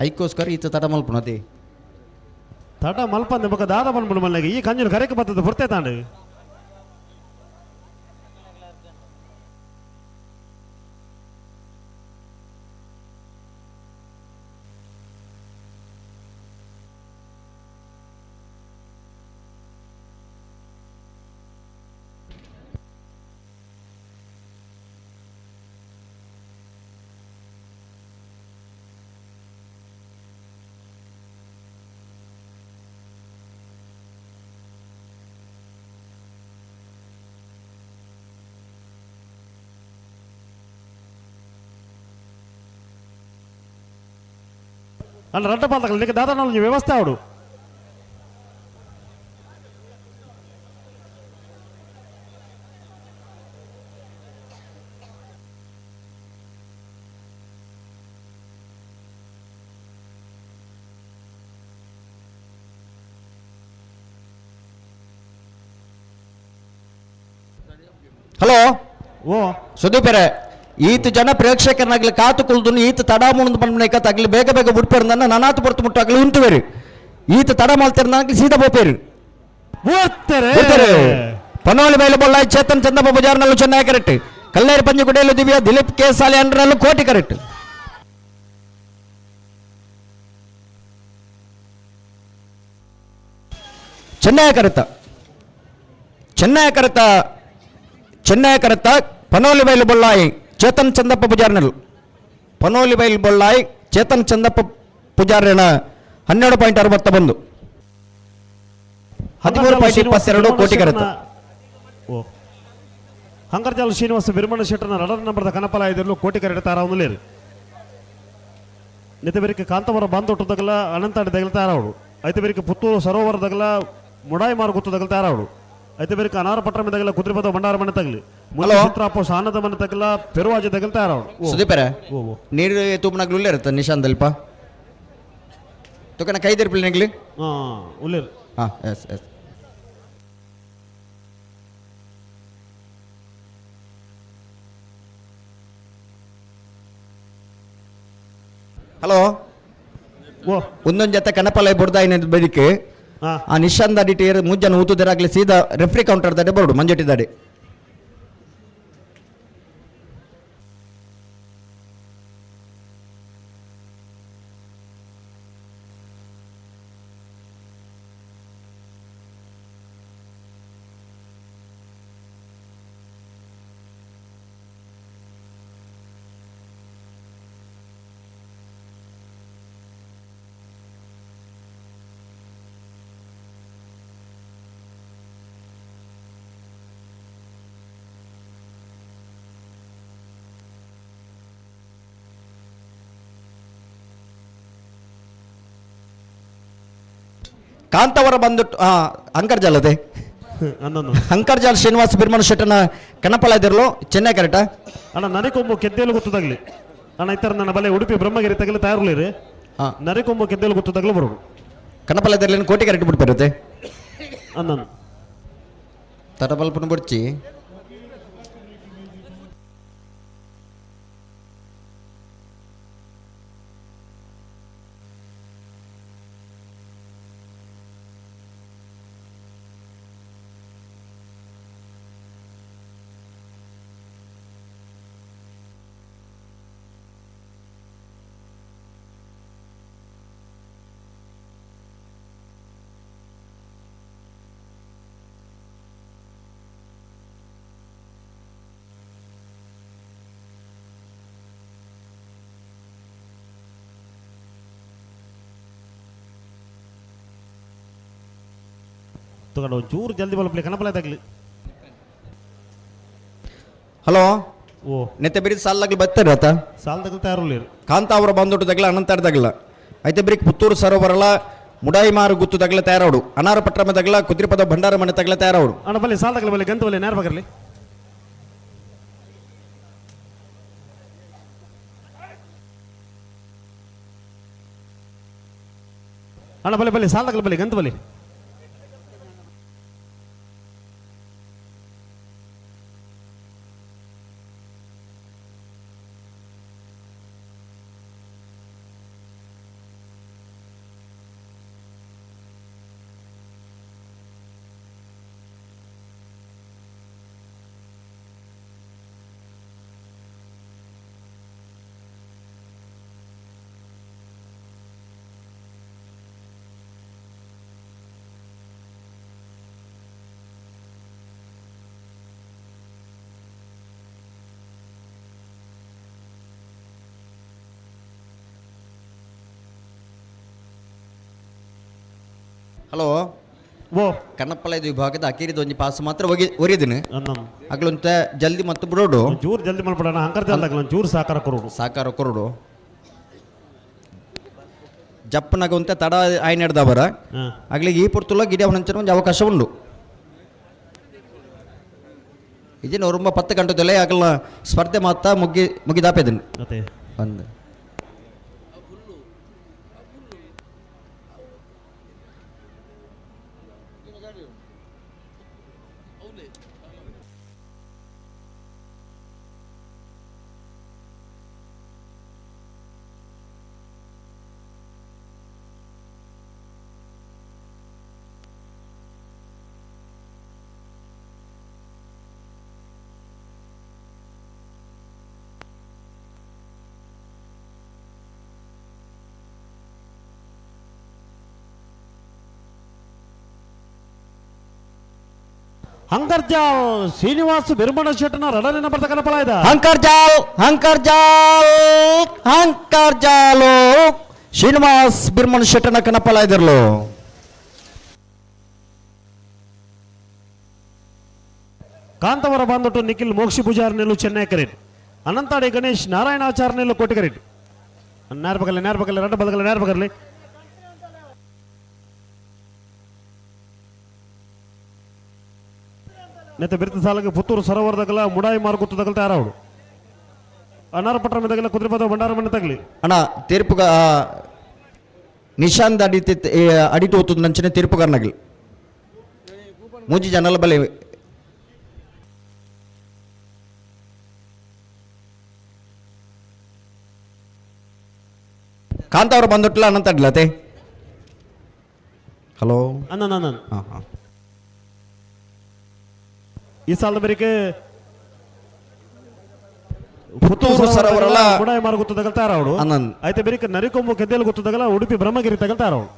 ಐಕೋಸ್ಕರ ಈತ ತಡ ಮಲ್ಪುಣ ಅದೇ ತಡ ಮಲ್ಪಂದೆ ಬೊಕ ದಾದ ಬಂದ್ಬಿಡು ಮಲ್ಲಿಗೆ ಈ ಕಂಜಲು ಕರೆಕ್ ಬರ್ತದೆ ಪುರ್ತೆ ತಾಂಡು. ಅಲ್ಲ ರಡ್ಡ ಪಾಲ್ದಗಲ ನಿಕ್ಕೆ ದಾದಾ ವ್ಯವಸ್ಥೆ ಅವಡು. ಹಲೋ ಓ ಸುದೀಪರೇ ಈತ ಜನ ಪ್ರೇಕ್ಷಕರನ್ನಾಗ್ಲಿ ಕಾತು ಕುಲ್ದು ಈತ ತಡ ಮುಂದೆ ಬಂದ್ಮೇಕ ತಗ್ಲಿ ಬೇಗ ಬೇಗ ಬಿಡ್ಪೇರು ನನ್ನ ನನಾತು ಬರ್ತು ಮುಟ್ಟು ಆಗ್ಲಿ ಉಂಟುವೇರು ಈತ ತಡ ಮಾಡ್ತಾರೆ ನಾಗ್ಲಿ ಸೀದಾ ಬೋಪೇರು. ಪನೋಲಿ ಬೈಲು ಬೊಳ್ಳಾಯಿ ಚೇತನ್ ಚಂದಪ್ಪ ಬಜಾರ್ನಲ್ಲೂ ಚೆನ್ನಾಗಿ ಕರೆಕ್ಟ್ ಕಲ್ಲೇರಿ ಪಂಜುಗುಡಿಯಲ್ಲೂ ದಿವ್ಯ ದಿಲೀಪ್ ಕೆ ಸಾಲೆ ಅಂಡ್ರಲ್ಲೂ ಕೋಟಿ ಕರೆಕ್ಟ್. ಚೆನ್ನೈ ಕರೆತ ಚೆನ್ನೈ ಕರೆತ ಚೆನ್ನೈ ಕರೆತ ಪನೋಲಿ ಬೈಲು ಬೊಳ್ಳಾಯಿ ಚೇತನ್ ಚಂದಪ್ಪ ಪೂಜಾರ್ನಲ್ ಪನೋಲಿ ಬೈಲ್ ಬೊಳ್ಳಾಯಿ ಚೇತನ್ ಚಂದಪ್ಪ ಪೂಜಾರ್ನ 12.61 13.22 ಕೋಟಿ ಕರೆತ. ಓ ಹಂಗರ್ಜಾಲ್ ಶ್ರೀನಿವಾಸ ಬಿರ್ಮಣ ಶೆಟ್ಟನ ರಡರ್ ನಂಬರ್ದ ಕನಪಲ ಐದರಲು ಕೋಟಿ ಕರೆಟ ತಾರಾವನು ನಿತ ಬೇರಿಕೆ ಕಾಂತವರ ಬಾಂದೊಟ್ಟು ತಗಲ ಅನಂತಾಡಿ ತಗಲ ತಾರಾವಡು ಐತೆ ಬೇರಿಕೆ ಪುತ್ತೂರು ಸರೋವರ ತಗಲ ಮುಡಾಯಿ ಮಾರುಗುತ್ತು ತಗಲ ತಾರಾವಡು ಐತೆ ಬೇರಿಕೆ ಅನಾರ ಪಟ್ಟಣ ತಗಲ ಕುದ್ರಿಪದ ಭಂಡಾರ ಮನೆ ತಗಲಿ ಚಿತ್ರಾಪ ಸಾನದ ಮನೆ ತಗಲ ಪೆರುವಾಜಿ ತಗಲ ತಾರಾವಡು. ಸುದೀಪರ ನೀರು ತೂಪನಾಗ್ಲು ಉಳ್ಳೇರು ನಿಶಾಂತ್ ಅಲ್ಪ ತುಕನ ಕೈದಿರ್ಪಿಲ್ ನಿಗ್ಲಿ ಹಾಂ ಉಳ್ಳೇರು ಹಾಂ ಎಸ್ ಎಸ್. ಹಲೋ ಒಂದೊಂದು ಜೊತೆ ಕನಪಲ ಬುಡ್ದಾಯಿನ ಬದಿಕೆ ಆ ನಿಶಾಂತ್ ಅಡಿಟ್ ಏರ್ ಮುಂಜಾನೆ ಊತುದರಾಗ್ಲಿ ಸೀದಾ ರೆಫ್ರಿ ಕೌಂಟರ್ ದಾಡೆ ಬರೋಡು ಮಂಜೊಟ್ಟಿ ದಾಡೆ. Kantavara ಬಂದು ಅಂಕರ್ಜಾಲ್ ಅದೇ ಅಂಕರ್ಜಾಲ್ ಶ್ರೀನಿವಾಸ ಬಿರ್ಮಣ ಶೆಟ್ಟನ ಕಣಪಲ ಇದ್ದಿರಲು ಚೆನ್ನೈ ಕರೆಕ್ಟಾ? ಅಣ್ಣ ನರಿಕೊಂಬು ಕೆದ್ದೆಲು ಗೊತ್ತದಾಗ್ಲಿ ಅಣ್ಣ ಇತ್ತರ ನನ್ನ ಬಲೆ ಉಡುಪಿ ಬ್ರಹ್ಮಗಿರಿ ತಗಲಿ ತಯಾರುಲಿರಿ. ನರಿಕೊಂಬು ಕೆದ್ದೆಲು ಗೊತ್ತದಾಗ್ಲು ಬರೋಡು ಕಣಪಲ ಇದ್ದಿರಲಿ ಕೋಟಿ ಕರೆಕ್ಟ್ ಬಿಟ್ಟು ಬರುತ್ತೆ ಅನ್ನ ತಡಬಲ್ಪನ ಬುಡ್ಚಿ. ತಗೊಂಡು ಒಂಚೂರು ಜಲ್ದಿ ಬಲಪ್ಲಿ ಕಣಪಲ ತಗಲಿ. ಹಲೋ ಓ ನೆತ್ತೆ ಬಿರಿ ಸಾಲಾಗ್ಲಿ ಬರ್ತಾರೆ ಆತ ಸಾಲ್ ತಗಲ್ ತಯಾರುಲಿ. ಕಾಂತಾವರ ಬಂದೊಟ್ಟು ತಗಲ ಅನಂತಾರ ತಗಲ ಐತೆ ಬಿರಿಕ್ ಪುತ್ತೂರು ಸರೋವರಲ ಮುಡಾಯಿಮಾರು ಗುತ್ತು ತಗಲ ತಯಾರವಡು ಅನಾರ ಪಟ್ರಮ ತಗಲ ಕುದ್ರಿಪದ ಭಂಡಾರ ಮನೆ ತಗಲ ತಯಾರವಡು. ಅಣ್ಣ ಬಲ್ಲಿ ಸಾಲ್ ತಗಲ ಬಲ್ಲಿ ಗಂತ ಬಲ್ಲಿ ನೇರ ಬಗರ್ಲಿ. ಅಣ್ಣ ಬಲ್ಲಿ ಬಲ್ಲಿ ಸಾಲ್ ತಗಲ ಬಲ್ಲಿ ಗಂತ ಬಲ್ಲಿ. ಹಲೋ ಓ ಕಣ್ಣಪ್ಪಲ ಇದು ವಿಭಾಗದ ಅಕೀರಿದ ಒಂಜಿ ಪಾಸ್ ಮಾತ್ರ ಹೋಗಿ ಒರಿದಿನಿ ಅಗ್ಲಂತ ಜಲ್ದಿ ಮತ್ತು ಬಿಡೋಡು ಜೂರ್ ಜಲ್ದಿ ಮಾಡ್ಬಿಡೋಣ ಅಂಕರ್ಜಾಲ್ ಜೂರ್ ಸಾಕಾರ ಕೊರೋಡು ಸಾಕಾರ ಕೊರೋಡು ಜಪ್ಪನಾಗ ತಡ ಆಯ್ನೆಡ್ದವರ ಆಗ್ಲಿಗೆ ಈ ಪುರ್ತುಲ್ಲ ಗಿಡ ಅವನಂಚನ ಒಂದು ಅವಕಾಶ ಉಂಡು ಇದೇನು ತುಂಬ 10 ಗಂಟೆದಲ್ಲೇ ಆಗಲ್ಲ ಸ್ಪರ್ಧೆ ಮಾತ್ರ ಮುಗಿದಾಪೇದನು ಒಂದು ಹಂಕರ್ಜಾಲ್ ಶ್ರೀನಿವಾಸ್ ಬಿರ್ಮಣ ಶೆಟ್ಟನ ರಡಲಿನ ಬರ್ತಕ್ಕಂಥ ಫಲ ಇದೆ. ಹಂಕರ್ಜಾಲ್ ಹಂಕರ್ಜಾಲ್ ಹಂಕರ್ಜಾಲು ಶ್ರೀನಿವಾಸ್ ಬಿರ್ಮಣ ಶೆಟ್ಟನ ಕನಪಲ ಇದಿರ್ಲು. ಕಾಂತವರ ಬಾಂಧಟ್ಟು ನಿಖಿಲ್ ಮೋಕ್ಷಿ ಪೂಜಾರ್ ನೆಲ್ಲು ಚೆನ್ನೈ ಕರೀಟ್ ಅನಂತಾಡಿ ಗಣೇಶ್ ನಾರಾಯಣಾಚಾರ್ ನೆಲ್ಲು ಕೋಟಿ ಕರೀಟ್ ನೇರ್ಬಗಲ್ಲಿ ನೇರ್ಬಗಲ್ಲಿ ರಡ್ಡ ಬದಗಲ್ಲಿ ನೇರ್ಬಗಲ್ಲಿ ನೆತ್ತ ಬಿರ್ತ ಸಾಲಗೆ ಪುತ್ತೂರು ಸರೋವರದಾಗಲ ಮುಡಾಯಿ ಮಾರುಗುತ್ತದಾಗಲ ತಯಾರಾವಡು ಅನಾರ ಪಟ್ರ ಮೆದಗಲ ಕುದುರೆಪದ ಭಂಡಾರ ಮನೆ ತಗಲಿ ಅಣ್ಣ ತೀರ್ಪುಗ ನಿಶಾಂತ್ ಅಡಿತಿ ಅಡಿತು ಹೋತದ ನಂಚನೆ ತೀರ್ಪುಗಾರನಾಗಲಿ ಮೂಜಿ ಜನಲ ಬಲೆ ಕಾಂತಾವ್ರು ಬಂದೊಟ್ಟಲ ಅನಂತ ಅಡ್ಲತೆ. ಹಲೋ ಅಣ್ಣ ಅಣ್ಣ ಹಾಂ ಹಾಂ ಈ ಸಾಲದ ಬರಿಕೆ ಪುತ್ತೂರು ಸರೋವರಲ ಮುಡಾಯಿ ಮಾರು ಗುತ್ತದಾಗಲ ತಯಾರಾವಡು ಆಯ್ತು ಬೆರಿಕೆ ನರಿಕೊಂಬು ಕೆದ್ದೆಲು ಗುತ್ತದಾಗಲ ಉಡುಪಿ ಬ್ರಹ್ಮಗಿರಿ ತಗಲ್ ತಯಾರಾವಡು.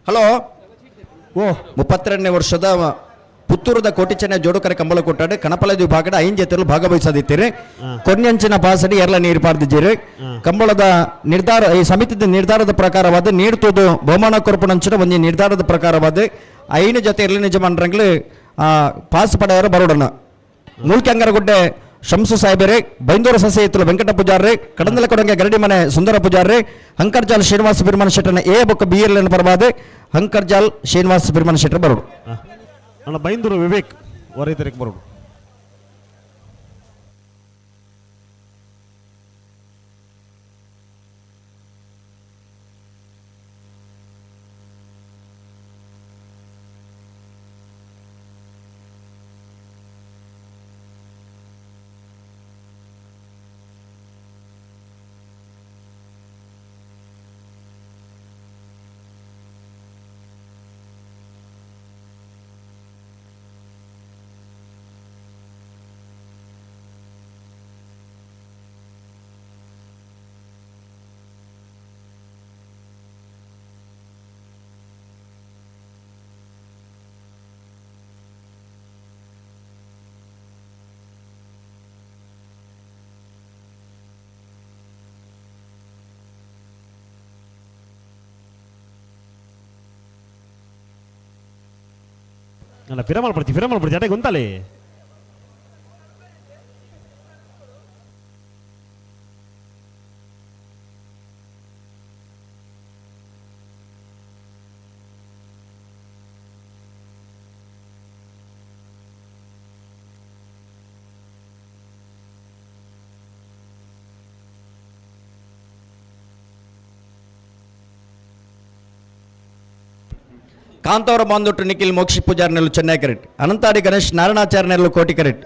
ಹಲೋ ಓ 32ನೇ ವರ್ಷದ ಪುತ್ತೂರದ ಕೋಟಿಚೆನ್ನ ಜೋಡುಕರೆ ಕಂಬಳ ಕೊಟ್ಟಾಡು ಕಣಪಲದ ವಿಭಾಗದ ಐನ್ ಜೊತೆಲು ಭಾಗವಹಿಸದಿತ್ತೀರಿ. ಕೊನ್ಯಂಚಿನ ಪಾಸಡಿ ಎರಲ ನೀರು ಪಾರ್ದಿದ್ದೀರಿ. ಕಂಬಳದ ನಿರ್ಧಾರ ಈ ಸಮಿತಿದ ನಿರ್ಧಾರದ ಪ್ರಕಾರವಾದ ನೀಡ್ತೋದು ಬಹುಮಾನ ಕೊರಪುನಂಚಿನ ಒಂದು ನಿರ್ಧಾರದ ಪ್ರಕಾರವಾದ ಐನು ಜೊತೆ ಇರಲಿ ನಿಜಮಾನ್ರಂಗ್ಲು ಪಾಸ್ ಪಡೆಯವರು ಬರೋಡಣ. ಮೂಲ್ಕಂಗರಗುಡ್ಡೆ ಶಂಸು ಸಾಹೇಬರೇ, ಬೈಂದೂರು ಸಸೆ ವೆಂಕಟ ಪೂಜಾರ್ರಿ, ಕಡಂದಲ ಕೊಡಂಗೆ ಗರಡಿ ಮನೆ ಸುಂದರ ಪೂಜಾರ್ರಿ, ಹಂಕರ್ಜಾಲ್ ಶ್ರೀನಿವಾಸ ಬಿರ್ಮನ್ ಶೆಟ್ಟನ ಎ ಬೊಕ್ಕ ಬಿ ಎಲ್ ಪರವಾದ ಹಂಕರ್ಜಾಲ್ ಶ್ರೀನಿವಾಸ ಬಿರ್ಮನ್ ಶೆಟ್ಟರ್ ಬರೋಡು. ಅಣ್ಣ ಬೈಂದೂರು ವಿವೇಕ್ ವರೈತರಿಗೆ ಬರೋಡು. ಅಲ್ಲ ಪಿರಮಲ್ ಪಡ್ತಿ ಪಿರಮಲ್ ಪಡ್ತಿ ಅಟೆ ಗೊತ್ತಲೇ. ಕಾಂತವರ ಬಾಂದೊಟ್ಟು ನಿಖಿಲ್ ಮೋಕ್ಷಿ ಪೂಜಾರ್ನೆಲ್ಲು ಚೆನ್ನೈ ಕರೆಟ್, ಅನಂತಾಡಿ ಗಣೇಶ್ ನಾರಾಯಣಾಚಾರ್ಯನೆಲ್ಲು ಕೋಟಿ ಕರೆಟ್.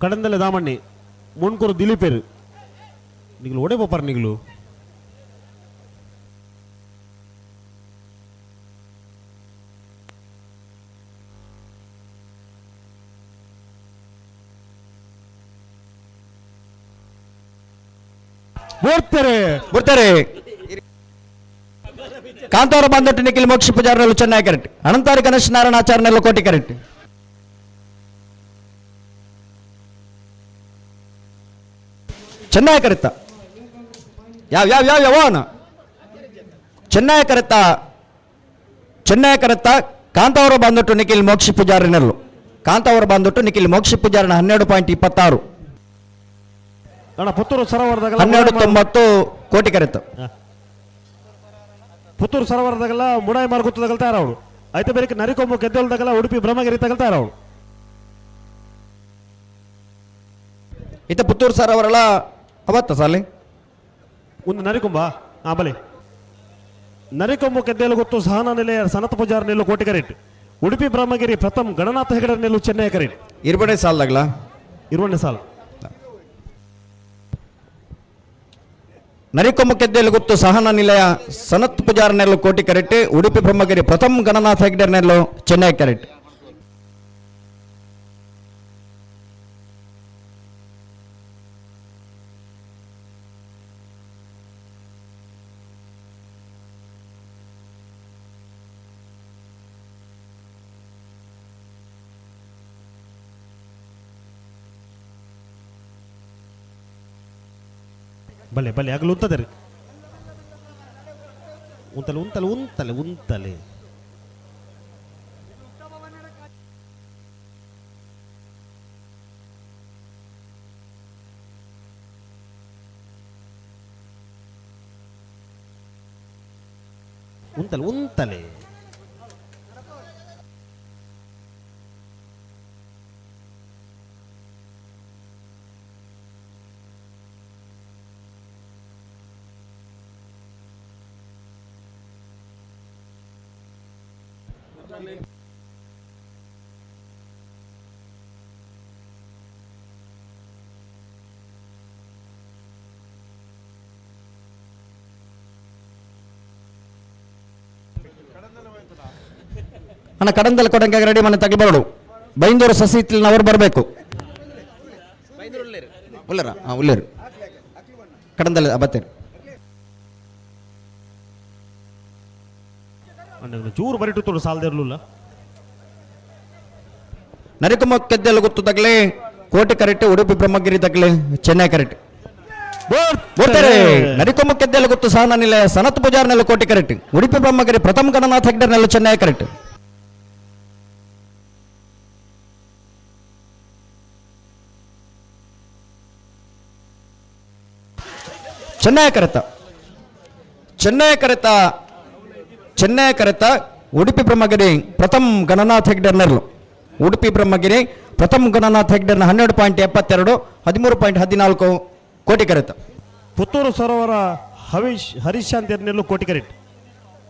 ಕಡಂದಲೆ ದಾಮಣ್ಣಿ ಮುನ್ಕೂರು ದಿಲೀಪೇರು ನಿಗ್ಲು ಒಡೆ ಪೋಪಾರ್ ನಿಗ್ಲು. ಬರ್ತಾರೆ ಬರ್ತಾರೆ. ಕಾಂತಾವರ ಬಾಂದೊಟ್ಟು ನಿಖಿಲ್ ಮೋಕ್ಷ ಪೂಜಾರ್ನೆಲ್ಲು ಚೆನ್ನೈ ಕರೆಟ್, ಅನಂತಾಡಿ ಗಣೇಶ್ ನಾರಾಯಣಾಚಾರ್ಯನೆಲ್ಲು ಕೋಟಿ ಕರೆಟ್. ಚೆನ್ನೈ ಕರೆತ್ತ ಯಾವ ಯಾವ ಯಾವ ಯಾವನ ಚೆನ್ನೈ ಕರೆತ್ತ ಚೆನ್ನೈ ಕರೆತ್ತ ಕಾಂತಾವರ ಬಾಂದೊಟ್ಟು ನಿಖಿಲ್ ಮೋಕ್ಷ ಪೂಜಾರಿನೆಲ್ಲು ಕಾಂತಾವರ ಬಾಂದೊಟ್ಟು ನಿಖಿಲ್ ಮೋಕ್ಷ ಪೂಜಾರಿನ 12.26. ಅಣ್ಣ ಪುತ್ತೂರು ಸರೋವರದಾಗ 12.90 ಕೋಟಿ ಕರೆತ್ತ. ಪುತ್ತೂರು ಸರೋವರದಾಗಲ್ಲ ಮುಡಾಯಿ ಮಾರ್ಗುತ್ತದಾಗಲ್ ತಯಾರವಳು. ಐತೆ ಬೇರೆ ನರಿಕೊಂಬು ಗೆದ್ದೋಲ್ದಾಗಲ್ಲ ಉಡುಪಿ ಬ್ರಹ್ಮಗಿರಿ ತಗಲ್ ತಯಾರವಳು. ಇತ್ತ ಪುತ್ತೂರು ಸರೋವರಲ್ಲ ಅವತ್ತ ಸಾಲಿ ಒಂದು ನರಿಕೊಂಬ ಆ ಬಲೆ ನರಿಕೊಂಬು ಕೆದ್ದೆಲು ಗೊತ್ತು ಸಹನ ನಿಲಯ ಸನತ್ ಪೂಜಾರ್ ನಿಲ್ಲು ಕೋಟಿ ಕರೆಟ್, ಉಡುಪಿ ಬ್ರಹ್ಮಗಿರಿ ಪ್ರಥಮ್ ಗಣನಾಥ ಹೆಗಡೆ ನಿಲ್ಲು ಚೆನ್ನೈ ಕರೆಟ್. ಇರ್ಬಣೆ ಸಾಲ್ದಾಗಲ ಇರುವಣ್ಣೆ ಸಾಲ. ನರಿಕೊಂಬ ಕೆದ್ದೆಲು ಗೊತ್ತು ಸಹನ ನಿಲಯ ಸನತ್ ಪೂಜಾರ್ ನೆಲ್ಲು ಕೋಟಿ ಕರೆಟ್, ಉಡುಪಿ ಬ್ರಹ್ಮಗಿರಿ ಪ್ರಥಮ್ ಗಣನಾಥ ಹೆಗಡೆ ನೆಲ್ಲು ಚೆನ್ನೈ ಕರೆಟ್. ಬಲೆ ಬಲೆ ಆಗಲು ಉಂತದೆ ರೀ ಉಂತಲೆ ಉಂತಲೆ ಉಂತಲೆ ಉಂತಲೆ. ಉಂತಲೆ ಉಂತಲೆ. ಅಣ್ಣ ಕಡಂದಲ್ ಕೊಡಂಗೆ ರೆಡಿ ಮನೆ ತಗಲಿ ಬರೋಡು. ಬೈಂದೂರು ಸಸಿತಿಲ್ನವರು ಬರಬೇಕು. ಉಲ್ಲರ ಹಾಂ ಉಲ್ಲೇರು ಕಡಂದಲ್ ಬತ್ತೇರು. ಚೂರು ಬರಿಟು ತೋಡು ಸಾಲದಿರಲಿಲ್ಲ. ನರಿಕುಮ ಕೆದ್ದೆಲು ಗುತ್ತು ತಗಲೆ ಕೋಟೆ ಕರೆಕ್ಟ್ ಉಡುಪಿ ಬ್ರಹ್ಮಗಿರಿ ತಗಲೆ ಚೆನ್ನೈ ಕರೆಕ್ಟ್ ಬರ್ತಾರೆ. ನರಿಕೊಮ್ಮ ಕೆದ್ದೆಲು ಗುತ್ತು ಸಹನ ನಿಲಯ ಸನತ್ ಪೂಜಾರ್ನೆಲ್ಲ ಕೋಟೆ ಕರೆಕ್ಟ್ ಉಡುಪಿ ಬ್ರಹ್ಮಗಿರಿ ಪ್ರಥಮ ಗಣನಾಥ್ ಹೆಗ್ಡರ್ನೆಲ್ಲ ಚೆನ್ನೈ ಕರೆಕ್ಟ್. ಚೆನ್ನೈ ಕರೆತ ಚೆನ್ನೈ ಕರೆತ ಚೆನ್ನೈ ಕರೆತ ಉಡುಪಿ ಬ್ರಹ್ಮಗಿರಿ ಪ್ರಥಮ ಗಣನಾಥ್ ಹೆಗ್ಡರ್ನೆರ್ಲು ಉಡುಪಿ ಬ್ರಹ್ಮಗಿರಿ ಪ್ರಥಮ ಗಣನಾಥ್ ಹೆಗ್ಡರ್ನ 12.72 13.14 ಕೋಟಿ ಕರೆತ. ಪುತ್ತೂರು ಸರೋವರ ಹವೀಶ್ ಹರೀಶ್ ಶಾಂತಿ ಕೋಟಿ ಕರೆಟ್.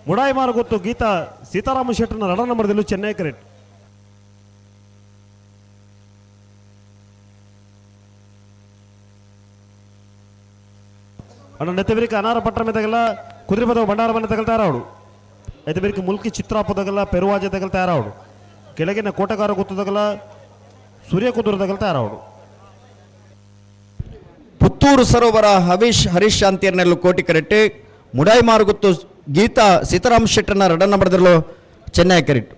ಮುಡಾಯಿ ಮಾರುಗೊತ್ತು ಗೀತಾ ಸೀತಾರಾಮ ಶೆಟ್ಟರ್ನ ರಡ ನಂಬರ್ದಲ್ಲೂ ಚೆನ್ನೈ ಕರೆಟ್. ಅಣ್ಣ ನೆತ್ತಬೆರಿಕೆ ಅನಾರ ಪಟ್ರ ಮೆತಗಲ್ಲ ಕುದುರೆಪದ ಭಂಡಾರ ಮನೆ ತಗಲ್ ತಯಾರಾವಡು. ಐತಬೆರಿಕೆ ಮುಲ್ಕಿ ಚಿತ್ರಾಪದಗಲ್ಲ ಪೆರುವಾಜ ತಗಲ್ ತಯಾರಾವಡು. ಕೆಳಗಿನ ಕೋಟಗಾರ ಗೊತ್ತದಗಲ್ಲ ಸೂರ್ಯ ಕುದುರೆ ತಗಲ್ ತಯಾರಾವಡು. ಪುತ್ತೂರು ಸರೋವರ ಹವೀಶ್ ಹರೀಶ್ ಶಾಂತಿಯರ್ನೆಲ್ಲು ಕೋಟಿ ಕರೆಟ್. ಮುಡಾಯಿ ಮಾರುಗುತ್ತು ಗೀತಾ ಸೀತಾರಾಮ್ ಶೆಟ್ಟರ್ನ ರಡನ್ನ ಬರೆದಿರಲು ಚೆನ್ನೈ ಕರೆಟ್.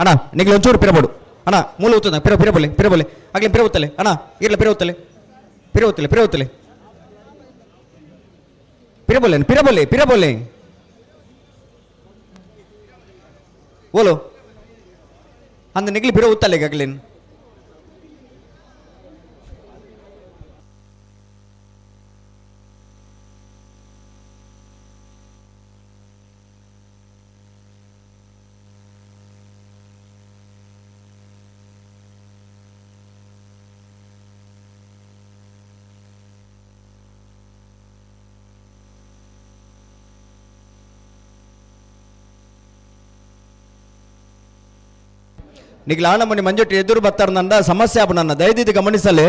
ಅಣ್ಣ ನಿಗ್ಲು ಒಂಚೂರು ಪಿರಬೋಡು ಅಣ್ಣ ಮೂಲ ಉತ್ತದ ಪಿರ ಪಿರಬೊಲೆ ಪಿರಬೊಲೆ ಆಗ್ಲಿ ಪಿರ ಉತ್ತಲೆ ಅಣ್ಣ ಇರ್ಲ ಪಿರ ಉತ್ತಲೆ ಪಿರ ಉತ್ತಲೆ ಪಿರ ಉತ್ತಲೆ ಪಿರಬೊಲೆ ಪಿರಬೊಲೆ ಪಿರಬೊಲೆ ಓಲೋ ಅಂದ ನಿಗ್ಲಿ ಪಿರ ಉತ್ತಲೆ ಈಗಾಗಲೇನು. ನಿಗ್ಲ ಆಣಮಣಿ ಮಂಜೊಟ್ಟಿ ಎದುರು ಬತ್ತಾರ ನಂದ ಸಮಸ್ಯೆ ಆಪು ನನ್ನ ದಯದಿದ್ದು ಗಮನಿಸಲಿ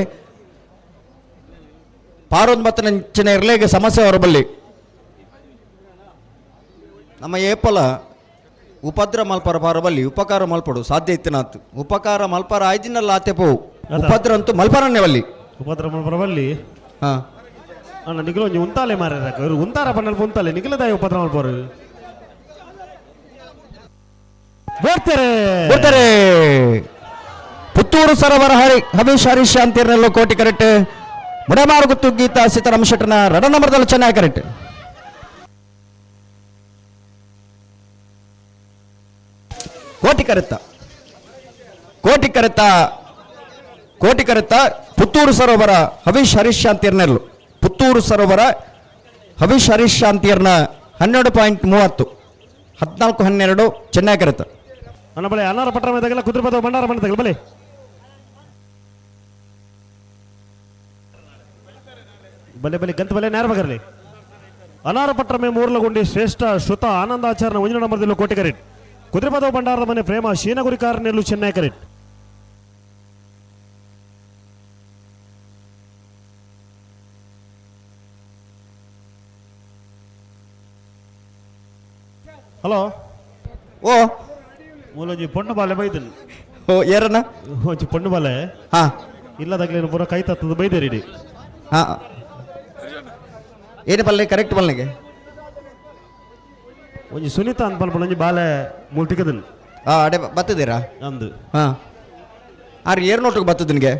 ಪಾರೊಂದು ಬತ್ತ ನಂಚಿನ ಇರ್ಲೇಗೆ ಸಮಸ್ಯೆ ಹೊರಬಲ್ಲಿ ನಮ್ಮ ಏಪಲ ಉಪದ್ರ ಮಲ್ಪರ ಪಾರಬಲ್ಲಿ ಉಪಕಾರ ಮಲ್ಪಡು ಸಾಧ್ಯ ಇತ್ತಿನಾತು ಉಪಕಾರ ಮಲ್ಪರ ಆಯ್ದಿನಲ್ಲ ಆತೆ ಪೋವು ಉಪದ್ರ ಅಂತೂ ಮಲ್ಪರನ್ನೇ ಬಲ್ಲಿ ಉಪದ್ರ ಮಲ್ಪರಬಲ್ಲಿ. ಹಾ ಅಣ್ಣ ನಿಗಲ ಒಂಜಿ ಉಂತಾಲೆ ಮಾರ್ಯಾರ ಉಂತಾರ ಪನ್ನಲ್ಪ ಉಂತಾಲೆ ನಿಗಲದಾಯ ಉಪದ್ರ ಮಲ್ಪರು ಬರ್ತಾರೆ ಬರ್ತಾರೆ. ಪುತ್ತೂರು ಸರೋವರ ಹರಿ ಹವೀಶ್ ಹರೀಶ್ ಶಾಂತಿರ್ನೆಲ್ಲ ಕೋಟಿ ಕರೆಕ್ಟ್. ಮುಡಮಾರುಗುತ್ತು ಗೀತಾ ಸೀತಾರಾಮ ಶೆಟ್ಟರ್ನ ರಡ ನಂಬರ್ದಲ್ಲಿ ಚೆನ್ನಾಗಿ ಕರೆಕ್ಟ್. ಕೋಟಿ ಕರೆತ ಕೋಟಿ ಕರೆತ ಕೋಟಿ ಕರೆತ ಪುತ್ತೂರು ಸರೋವರ ಹವೀಶ್ ಹರೀಶ್ ಶಾಂತಿರ್ನೆಲ್ಲು ಪುತ್ತೂರು ಸರೋವರ ಹವೀಶ್ ಹರೀಶ್ ಶಾಂತಿಯರ್ನ 12.30 14.12 ಚೆನ್ನೈ ಕರೆತ. ಅಣ್ಣ ಬಳೆ ಅನಾರ ಪಟ್ರ ಮೇಲೆ ಕುದುರೆಪದ ಭಂಡಾರ ಮನೆ ತಗಲ ಬಲೆ ಬಲೆ ಬಲೆ ಗಂತ ಬಲೆ ನೇರ ಬಗರ್ಲಿ. ಅನಾರ ಪಟ್ರ ಮೇ ಮೂರ್ಲಗುಂಡಿ ಶ್ರೇಷ್ಠ ಶ್ರುತ ಆನಂದಾಚಾರ್ಯ ಒಂದಿನ ನಂಬರ್ದಲ್ಲೂ ಕೋಟಿ ಕರೆಟ್. ಕುದುರೆಪದ ಭಂಡಾರದ ಮನೆ ಪ್ರೇಮ ಶೀನಗುರಿಕಾರನೆಲ್ಲೂ ಚೆನ್ನೈ ಕರೆಟ್. ಹಲೋ ಓ ಮೂಲೊಂಜಿ ಪೊಣ್ಣು ಬಾಲೆ ಬೈದನು. ಓ ಏರನ ಒಂಜಿ ಪೊಣ್ಣು ಬಾಲೆ ಹಾ ಇಲ್ಲದಾಗ್ಲೇನು ಪೂರ ಕೈ ತತ್ತದ ಬೈದೇರಿ. ಹಾ ಏನು ಪಲ್ಲೆ ಕರೆಕ್ಟ್ ಪಲ್ಲೆಗೆ ಒಂಜಿ ಸುನೀತಾ ಅಂತ ಪಲ್ಪ ಒಂಜಿ ಬಾಲೆ ಮೂಲ್ ತಿಕ್ಕದನು. ಹಾ ಅಡೆ ಬತ್ತದಿರಾ ಅಂದು ಹಾ ಆರು ಏರ್ ನೋಟಕ್ಕೆ ಬತ್ತದ ನಿನಗೆ?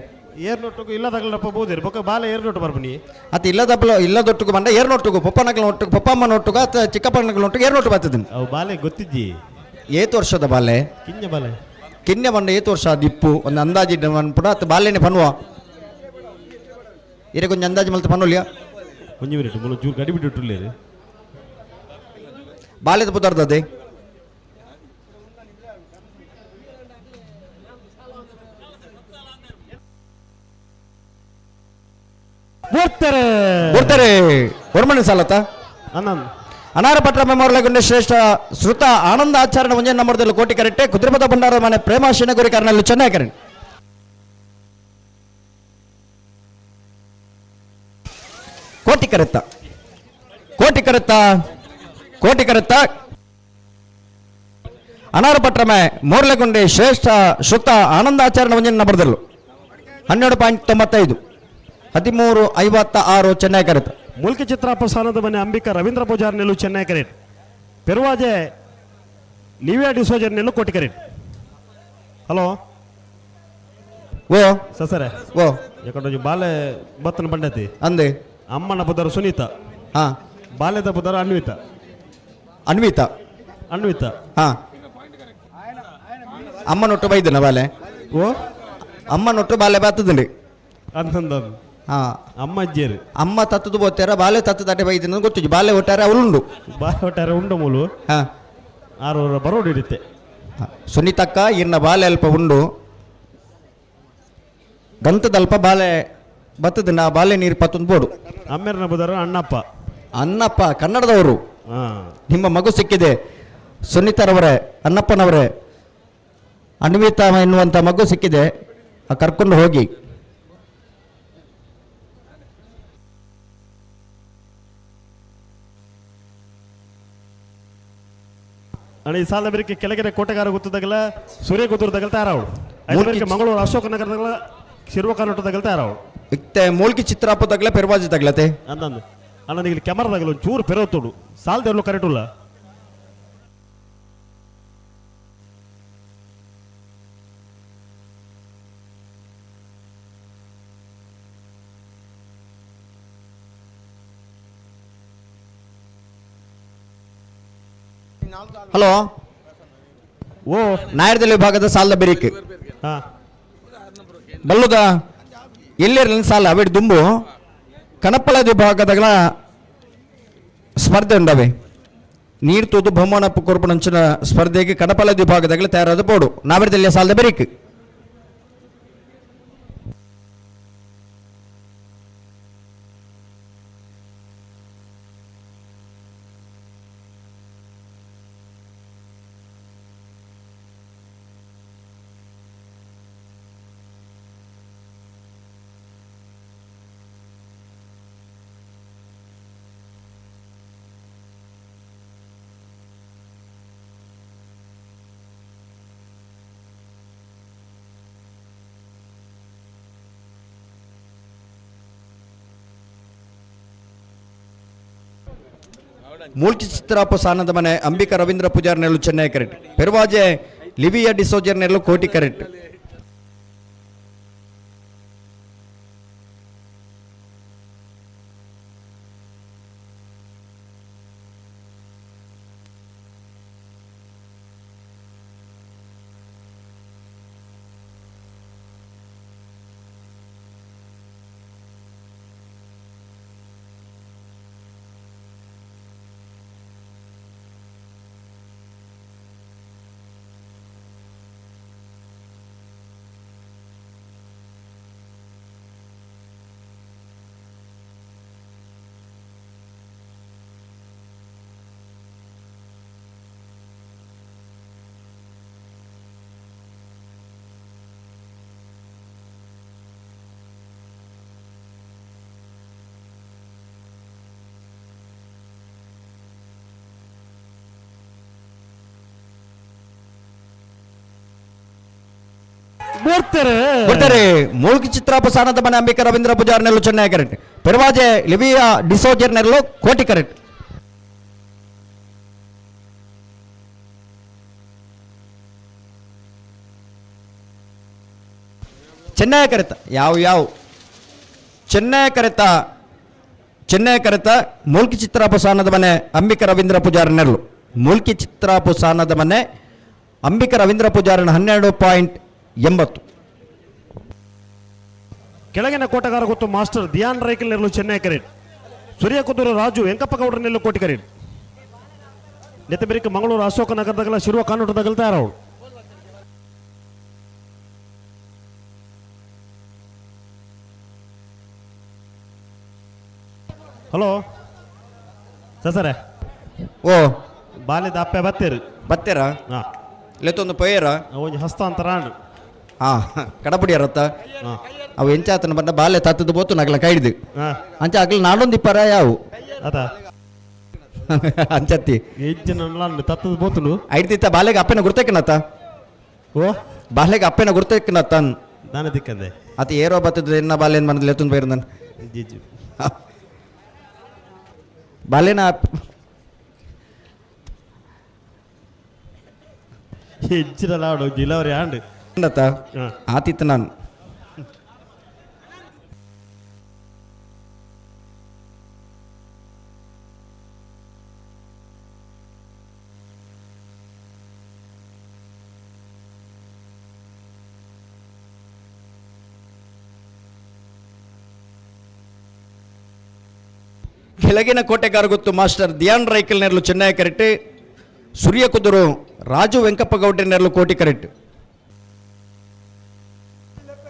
ಏರ್ ನೋಟಕ್ಕೂ ಇಲ್ಲದಾಗಲಪ್ಪ ಬೋದಿರಿ ಬೊಕ್ಕ ಬಾಲೆ ಏರ್ ನೋಟು ಬರ್ಬನಿ ಅತ್ತ ಇಲ್ಲದಪ್ಪಲ ಇಲ್ಲದೊಟ್ಟಿಗೆ ಬಂದ ಏರ್ ನೋಟುಗು ಪಪ್ಪನಗಳ ಒಟ್ಟಿಗೆ ಪಪ್ಪಮ್ಮನ ಒಟ್ಟಿಗೆ ಅತ್ತ ಚಿಕ್ಕಪ್ಪನಗಳ ಒಟ್ಟಿಗೆ ಏರ್ ನೋಟು ಬರ್ತದೆ. ಅವು ಬಾಲೆ ಗೊತ್ತಿದ್ದಿ ಏತು ವರ್ಷದ ಬಾಲೆ ಕಿನ್ಯ ಬಾಲೆ ಕಿನ್ಯ ಬಂದ ಏತು ವರ್ಷ ದಿಪ್ಪು ಒಂದು ಅಂದಾಜು ಅನ್ಪುಡ ಅತ್ತ ಬಾಲೆನೆ ಪನ್ನುವ ಇರೆ ಕೊಂಚ ಅಂದಾಜು ಮಲ್ತ ಪನ್ನುಲಿಯ ಒಂಜಿ ಮಿನಿಟ್ ಮುಲು ಚೂರು ಗಡಿ ಬಿಟ್ಟು ಬಾಲೆದ ಪುದರ್ದದೆ ಬರ್ತಾರೆ ಬರ್ತಾರೆ ಹೊರಮನೆ ಸಾಲತ್ತ ಆನಂದ್ ಅನಾರ ಪಟ್ರ ಮೆಮೋರಿಯಲ್ ಶ್ರೇಷ್ಠ ಶ್ರುತ ಆನಂದ ಆಚರಣೆ ಒಂಜೆ ನಂಬರ್ದಲ್ಲಿ ಕೋಟಿ ಕರೆಕ್ಟೆ ಕುದುರೆಪದ ಭಂಡಾರ ಮನೆ ಪ್ರೇಮ ಶಿನಗುರಿ ಕಾರ್ನಲ್ಲಿ ಚೆನ್ನೈ ಕರೆಕ್ಟ್. ಕೋಟಿ ಕರೆತ್ತ ಕೋಟಿ ಕರೆತ್ತ ಕೋಟಿ ಕರೆತ್ತ ಅನಾರ ಪಟ್ರಮೆ ಮೂರ್ಲೆಗುಂಡಿ ಶ್ರೇಷ್ಠ ಶ್ರುತ ಆನಂದ ಆಚರಣೆ ಒಂಜೆ ನಂಬರ್ದಲ್ಲೂ 12.95 13.56 ಚೆನ್ನೈ ಕರೆತ. Mulki Chitrappa ಸಾನದ ಮನೆ ಅಂಬಿಕಾ ರವೀಂದ್ರ ಪೂಜಾರ್ ನೆಲ್ಲು ಚೆನ್ನೈ ಕರೇಟ್ ಪೆರುವಾಜೆ ಲಿವಿಯಾ ಡಿಸೋಜರ್ ನೆಲ್ಲು ಕೋಟಿ ಕರೇಟ್. ಹಲೋ ಓ ಸಸರೆ ಓ ಯಾಕಂದ್ರೆ ಬಾಲೆ ಬತ್ತನ ಬಂಡತಿ ಅಂದೆ ಅಮ್ಮನ ಪುದರ್ ಸುನೀತಾ, ಹಾ ಬಾಲ್ಯದ ಪುದರ್ ಅನ್ವಿತಾ. ಅನ್ವಿತಾ ಅನ್ವಿತಾ ಹಾ ಅಮ್ಮನೊಟ್ಟು ಬೈದನ ಬಾಲೆ? ಓ ಅಮ್ಮನೊಟ್ಟು ಬಾಲೆ ಬಾತದಂಡಿ ಅಂತಂದ. ಹಾ ಅಮ್ಮ ಅಜ್ಜಿಯರು ಅಮ್ಮ ತತ್ತದು ಬೋತಾರ ಬಾಲೆ ತತ್ತದಾಟೆ ಬೈದಿನ ಗೊತ್ತಿಜು ಬಾಲೆ ಒಟ್ಟಾರೆ ಅವಳುಂಡು ಬಾಲೆ ಒಟ್ಟಾರೆ ಉಂಡು ಮೂಲು ಹಾ ಆರು ಬರೋಡು ಹಿಡಿತೆ. ಸುನೀತಕ್ಕ ಇನ್ನ ಬಾಲೆ ಅಲ್ಪ ಉಂಡು ಗಂತದಲ್ಪ ಬಾಲೆ ಬತ್ತದ ನಾ ಬಾಲೆ ನೀರು ಪತ್ತೊಂದು ಬೋಡು. ಅಮ್ಮೇರನ ಬುದಾರ ಅಣ್ಣಪ್ಪ. ಅಣ್ಣಪ್ಪ ಕನ್ನಡದವರು. ನಿಮ್ಮ ಮಗು ಸಿಕ್ಕಿದೆ ಸುನೀತಾರವರೇ, ಅಣ್ಣಪ್ಪನವರೇ, ಅನ್ವಿತಾ ಎನ್ನುವಂಥ ಮಗು ಸಿಕ್ಕಿದೆ, ಕರ್ಕೊಂಡು ಹೋಗಿ. ಅಣ್ಣ ಈ ಸಾಲದ ಬೇರೆ ಕೆಳಗೆರೆ ಕೋಟೆಗಾರ ಗೊತ್ತದಾಗಲ್ಲ ಸೂರ್ಯ ಗೊತ್ತಿರದಾಗಲ್ಲ ತಯಾರಾವಳು ಮಂಗಳೂರು ಅಶೋಕ ನಗರದಾಗಲ ಶಿರ್ವ ಕರ್ನಾಟಕದಾಗಲ ತಯಾರಾವಳು. ಇತ್ತೆ ಮೂಲ್ಕಿ ಚಿತ್ರಾಪ ತಗಲ ಪೆರ್ವಾಜಿ ತಗಲತೆ ಅಂದಂದು ಅಣ್ಣ ಇಲ್ಲಿ ಕ್ಯಾಮರಾದಾಗಲ ಒಂದು ಚೂರು ಪೆರೋತೋಡು ಸಾಲದ ಕರೆಕ್ಟ್ ಉಲ್ಲ. ಹಲೋ ಓ ನಾಯರ್ದಲ್ಲಿ ವಿಭಾಗದ ಸಾಲದ ಬೆರಿಕ್ ಬಲ್ಲುದ ಎಲ್ಲಿರಲಿಲ್ಲ ಸಾಲ ಅವಿಡ್ ದುಂಬು ಕಣಪ್ಪಳ ವಿಭಾಗದಗಳ ಸ್ಪರ್ಧೆ ಉಂಡವೆ ನೀರು ತೂದು ಬಹುಮಾನ ಕೊರ್ಪಣಂಚಿನ ಸ್ಪರ್ಧೆಗೆ ಕಣಪಲ ವಿಭಾಗದಾಗಲೇ ತಯಾರಾದ ಬೋರ್ಡು ನಾವಿರದಲ್ಲಿ ಸಾಲದ ಬೆರಿಕ್. ಮೂಲ್ಕಿ ಚಿತ್ರಾಪ ಸಾನದ ಮನೆ ಅಂಬಿಕಾ ರವೀಂದ್ರ ಪೂಜಾರ್ ನೆಲ್ಲು ಚೆನ್ನೈ ಕರೆಕ್ಟ್, ಪೆರುವಾಜೆ ಲಿವಿಯಾ ಡಿಸೋಜರ್ ನೆಲ್ಲು ಕೋಟಿ ಕರೆಕ್ಟ್. ಬರ್ತಾರೆ ಮೂಲ್ಕಿ ಚಿತ್ರಾಪ ಸಾನದ ಮನೆ ಅಂಬಿಕಾ ರವೀಂದ್ರ ಪೂಜಾರ್ ನೆಲ್ಲು ಚೆನ್ನೈ ಕರೆಕ್ಟ್, ಪೆರುವಾಜೆ ಲಿವಿಯಾ ಡಿಸೋಜರ್ ನೆಲ್ಲು ಕೋಟಿ ಕರೆಕ್ಟ್. ಚೆನ್ನೈ ಕರೆತ ಯಾವ ಯಾವ ಚೆನ್ನೈ ಕರೆತ ಚೆನ್ನೈ ಕರೆತ ಮೂಲ್ಕಿ ಚಿತ್ರಾಪ ಸಾನದ ಮನೆ ಅಂಬಿಕಾ ರವೀಂದ್ರ ಪೂಜಾರ್ ನೆಲ್ಲು ಮೂಲ್ಕಿ ಚಿತ್ರಾಪು ಸಾನದ ಮನೆ ಅಂಬಿಕಾ ರವೀಂದ್ರ ಪೂಜಾರನ 12.80. ಕೆಳಗಿನ ಕೋಟಗಾರ ಗೊತ್ತು ಮಾಸ್ಟರ್ ಧ್ಯಾನ್ ರೈಕಲ್ ನೆರಳು ಚೆನ್ನೈ ಕರೇಟ್, ಸೂರ್ಯ ಕುದೂರು ರಾಜು ವೆಂಕಪ್ಪ ಗೌಡ್ರ ನೆಲ್ಲು ಕೋಟಿ ಕರೇಟ್, ನೆತ್ತಬೆರಿಕ ಮಂಗಳೂರು ಅಶೋಕ ನಗರದಾಗಲ ಶಿರುವ ಕಾನೂಟದಾಗಲ ತಯಾರವಳು. ಹಲೋ ಸಸರೆ ಓ ಬಾಲ್ಯದ ಅಪ್ಪೆ ಬತ್ತೀರಿ ಬತ್ತೀರಾ? ಹಾಂ ಲೆತ್ತೊಂದು ಪೋಯರ ಒಂಜಿ ಹಸ್ತಾಂತರ. ಹಾಂ ಕಡಪುಡಿ ಅರತ್ತ ಅವು ಎಂಚಾತನ ಬಂದ ಬಾಲ್ಯ ತತ್ತದ ಬೋತು ನಗಲ ಕೈಡ್ದು ಅಂಚ ಅಗಲ ನಾಡೊಂದು ಇಪ್ಪರ ಯಾವು ಅದ ಅಂಚತ್ತಿ ತತ್ತದ ಬೋತುನು ಐಡ್ತಿತ್ತ ಬಾಲ್ಯಗೆ ಅಪ್ಪನ ಗುರ್ತಕ್ಕಿನತ್ತ? ಓ ಬಾಲ್ಯಗೆ ಅಪ್ಪನ ಗುರ್ತಕ್ಕಿನತ್ತ ನಾನು ದಿಕ್ಕಂದೆ ಅತಿ ಏರೋ ಬತ್ತದ ಎನ್ನ ಬಾಲ್ಯ ಮನದಲ್ಲಿ ಎತ್ತೊಂದು ಬೈರ್ ನಾನು. ಜಿಜು ಬಾಲೆನ ಹೆಚ್ಚಿನ ಲಾಡು ಜಿಲವರಿ ಆಂಡ್ ಆತಿತ್ತು ನಾನು. ಕೆಳಗಿನ ಕೋಟೆಗಾರ ಗೊತ್ತು ಮಾಸ್ಟರ್ ಧ್ಯಾನ್ ರೈಕಲ್ ನೆರಳು ಚೆನ್ನೈ ಕರೆಕ್ಟ್, ಸೂರ್ಯ ಕುದುರು ರಾಜು ವೆಂಕಪ್ಪ ಗೌಡ್ರ ನೆರಳು ಕೋಟಿ ಕರೆಕ್ಟ್.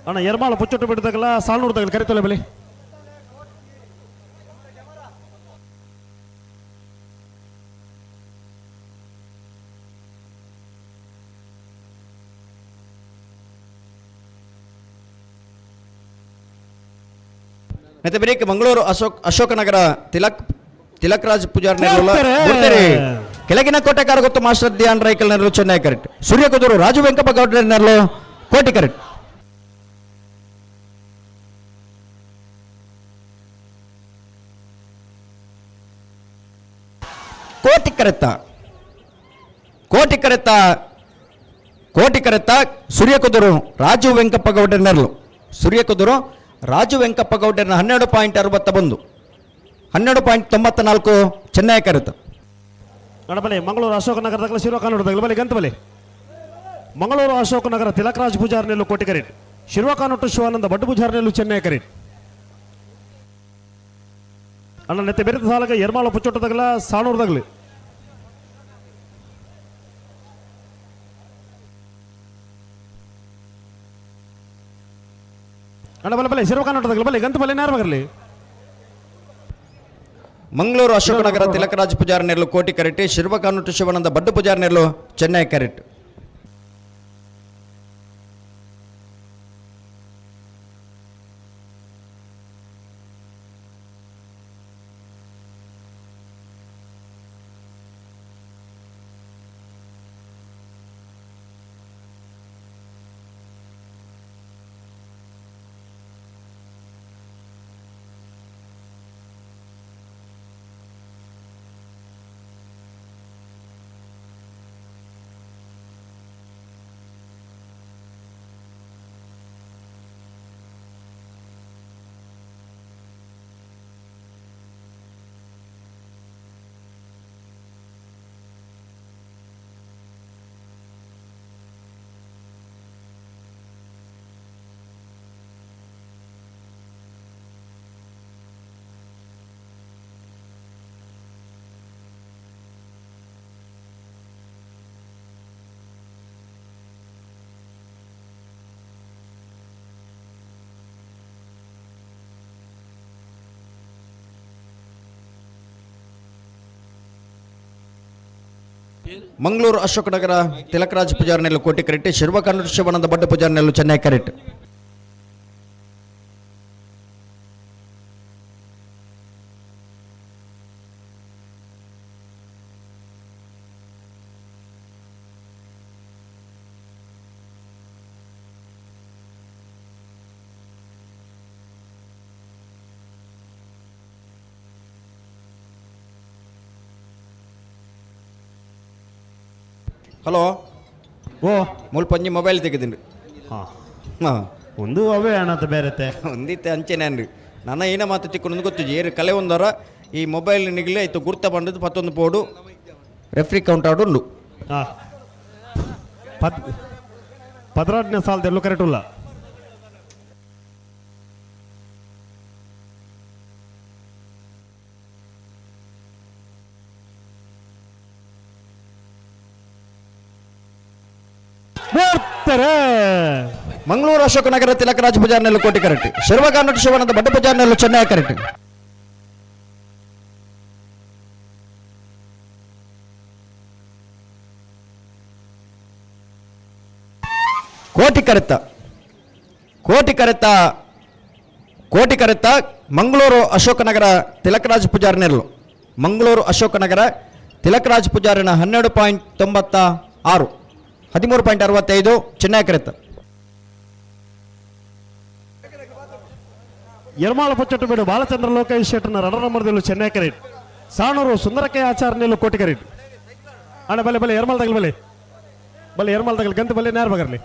ಅಣ್ಣ ಎರ್ಮಾಳ ಪುಚ್ಚೊಟ್ಟು ಬಿಡ್ದಾಗಲ್ಲ ಸಾಲ್ನೂರ್ದಾಗಲ್ಲ ಕರಿತಲ್ಲ ಬಲಿ. ಮತ್ತೆ ಬ್ರೇಕ್ ಮಂಗಳೂರು ಅಶೋಕನಗರ ತಿಲಕ್ ರಾಜ್ ಪೂಜಾರ್. ಕೆಳಗಿನ ಕೋಟೆಗಾರ ಗೊತ್ತು ಮಾಸ್ಟರ್ ಧ್ಯಾನ್ ರೈಕಲ್ ನೆರಳು ಚೆನ್ನೈ ಕರೆಕ್ಟ್, ಸೂರ್ಯ ಕುದುರು ರಾಜು ವೆಂಕಪ್ಪ ಗೌಡ್ರ ನೆರಳು ಕೋಟಿ ಕರೆಕ್ಟ್. ಕೋಟಿ ಕರೆತ್ತ ಕೋಟಿ ಕರೆತ್ತ ಕೋಟಿ ಕರೆತ್ತ ಸೂರ್ಯ ಕುದುರು ರಾಜು ವೆಂಕಪ್ಪ ಗೌಡ್ರ ನೆರಳು, ಸೂರ್ಯ ಕುದುರು ರಾಜು ವೆಂಕಪ್ಪ ಗೌಡರನ್ನ 12.61, 12.94 ಚೆನ್ನೈ ಕರೆತ. ನಡಬಲೆ ಮಂಗಳೂರು ಅಶೋಕನಗರದಾಗಲ ಶಿರ್ವಕಾನೂರು ಬಲೆ ಗಂತಬಲೆ. ಮಂಗಳೂರು ಅಶೋಕನಗರ ತಿಲಕರಾಜ್ ಪೂಜಾರ್ನೆಲ್ಲು ಕೋಟಿ ಕರೆಟ್, ಶಿರ್ವಕಾನೊಟ್ಟು ಶಿವಾನಂದ ಬಡ್ಡು ಪೂಜಾರ್ನೆಲ್ಲು ಚೆನ್ನೈ ಕರೆಟ್. ಅಣ್ಣ ನೆತ್ತೆ ಬೆರೆತ ಸಾಲಗ ಎರ್ಮಾಳ ಪುಚ್ಚೊಟ್ಟದಾಗಲ ಸಾಣೂರ್ದಾಗಲಿ. ಅಣ್ಣ ಬಲೆ ಬಲೆ ಶಿರ್ವಕಾನೊಟ್ಟದಾಗಲ ಬಲೆ ಗಂತ ಬಲೆ ನೇರವಾಗಿರಲಿ. ಮಂಗಳೂರು ಅಶೋಕನಗರ ತಿಲಕರಾಜ್ ಪೂಜಾರ್ ನೆರಳು ಕೋಟಿ ಕರೆಕ್ಟ್, ಶಿರ್ವಕಾನೊಟ್ಟು ಶಿವಾನಂದ ಬಡ್ಡು ಪೂಜಾರ್ ನೆರಳು ಚೆನ್ನೈ ಕರೆಕ್ಟ್. ಮಂಗಳೂರು ಅಶೋಕನಗರ ತಿಲಕರಾಜ್ ಪೂಜಾರ್ ನೆರಳು ಕೋಟಿ ಕರೆಕ್ಟ್, ಶಿರ್ವಕಾನೊಟ್ಟು ಶಿವಾನಂದ ಬಡ್ಡು ಪೂಜಾರ್ ನೆರಳು ಚೆನ್ನೈ ಕರೆಕ್ಟ್. ಹಲೋ ಓ ಮುಲ್ಪಂಜಿ ಮೊಬೈಲ್ ತೆಗೆದಿನಿ. ಹಾಂ ಹಾಂ ಒಂದು ಅವೇ ಅಣ್ಣತ ಬೇರೆತೆ ಒಂದಿತ್ತೆ ಅಂಚೆನೆ ಅನ್ರಿ ನನ್ನ ಏನ ಮಾತು ತಿಕ್ಕೊಂಡು ಗೊತ್ತು ಏರು ಕಲೆ ಒಂದರ ಈ ಮೊಬೈಲ್ ನಿಗಲೆ ಆಯ್ತು ಗುರ್ತ ಬಂದದ್ದು ಪತ್ತೊಂದು ಪೋಡು ರೆಫ್ರಿ ಕೌಂಟ್ ಆಡು ಉಂಡು. ಹಾಂ ಪದ್ರಾಡ್ನೇ ಸಾಲದ ಎಲ್ಲೂ ಕರೆಕ್ಟ್ ಇಲ್ಲ. ಮಂಗಳೂರು ಅಶೋಕನಗರ ತಿಲಕರಾಜ್ ಪೂಜಾರ್ನೆಲ್ಲು ಕೋಟಿ ಕರೆಕ್ಟ್, ಶಿರ್ವಕಾನೊಟ್ಟು ಶಿವಾನಂದ ಬಡ್ಡು ಪೂಜಾರ್ನೆಲ್ಲು ಚೆನ್ನೈ ಕರೆಕ್ಟ್. ಕೋಟಿ ಕರೆತ್ತ ಕೋಟಿ ಕರೆತ್ತ ಕೋಟಿ ಕರೆತ್ತ ಮಂಗಳೂರು ಅಶೋಕನಗರ ತಿಲಕರಾಜ್ ಪೂಜಾರ್ನೆಲ್ಲು, ಮಂಗಳೂರು ಅಶೋಕನಗರ ತಿಲಕರಾಜ್ ಪೂಜಾರಿನ 12.96, 13.65 ಚೆನ್ನೈ ಕರೆತ್ತ. ಯರ್ಮಾಳ ಪೊಚ್ಚಟ್ಟು ಬೇಡು ಬಾಲಚಂದ್ರ ಲೋಕೇಶ್ ಶೆಟ್ಟರ್ನ ರಡ ನಂಬರ್ದಲ್ಲೂ ಚೆನ್ನೈ ಕರೆಕ್ಟ್, Sanur ಸುಂದರಕ್ಕೆ ಆಚಾರ್ನೆಲ್ಲು ಕೋಟಿಕರಿ ಅಣ್ಣ ಬಲೆ ಬಲೆ ಎರ್ಮಲ್ ತಗಲ್ ಬಲೆ ಬಲೆ ಎರ್ಮಲ್ ತಗಲ್ ಗಂತ ಬಲೆ ನೇರ ಬಗರ್ಲಿ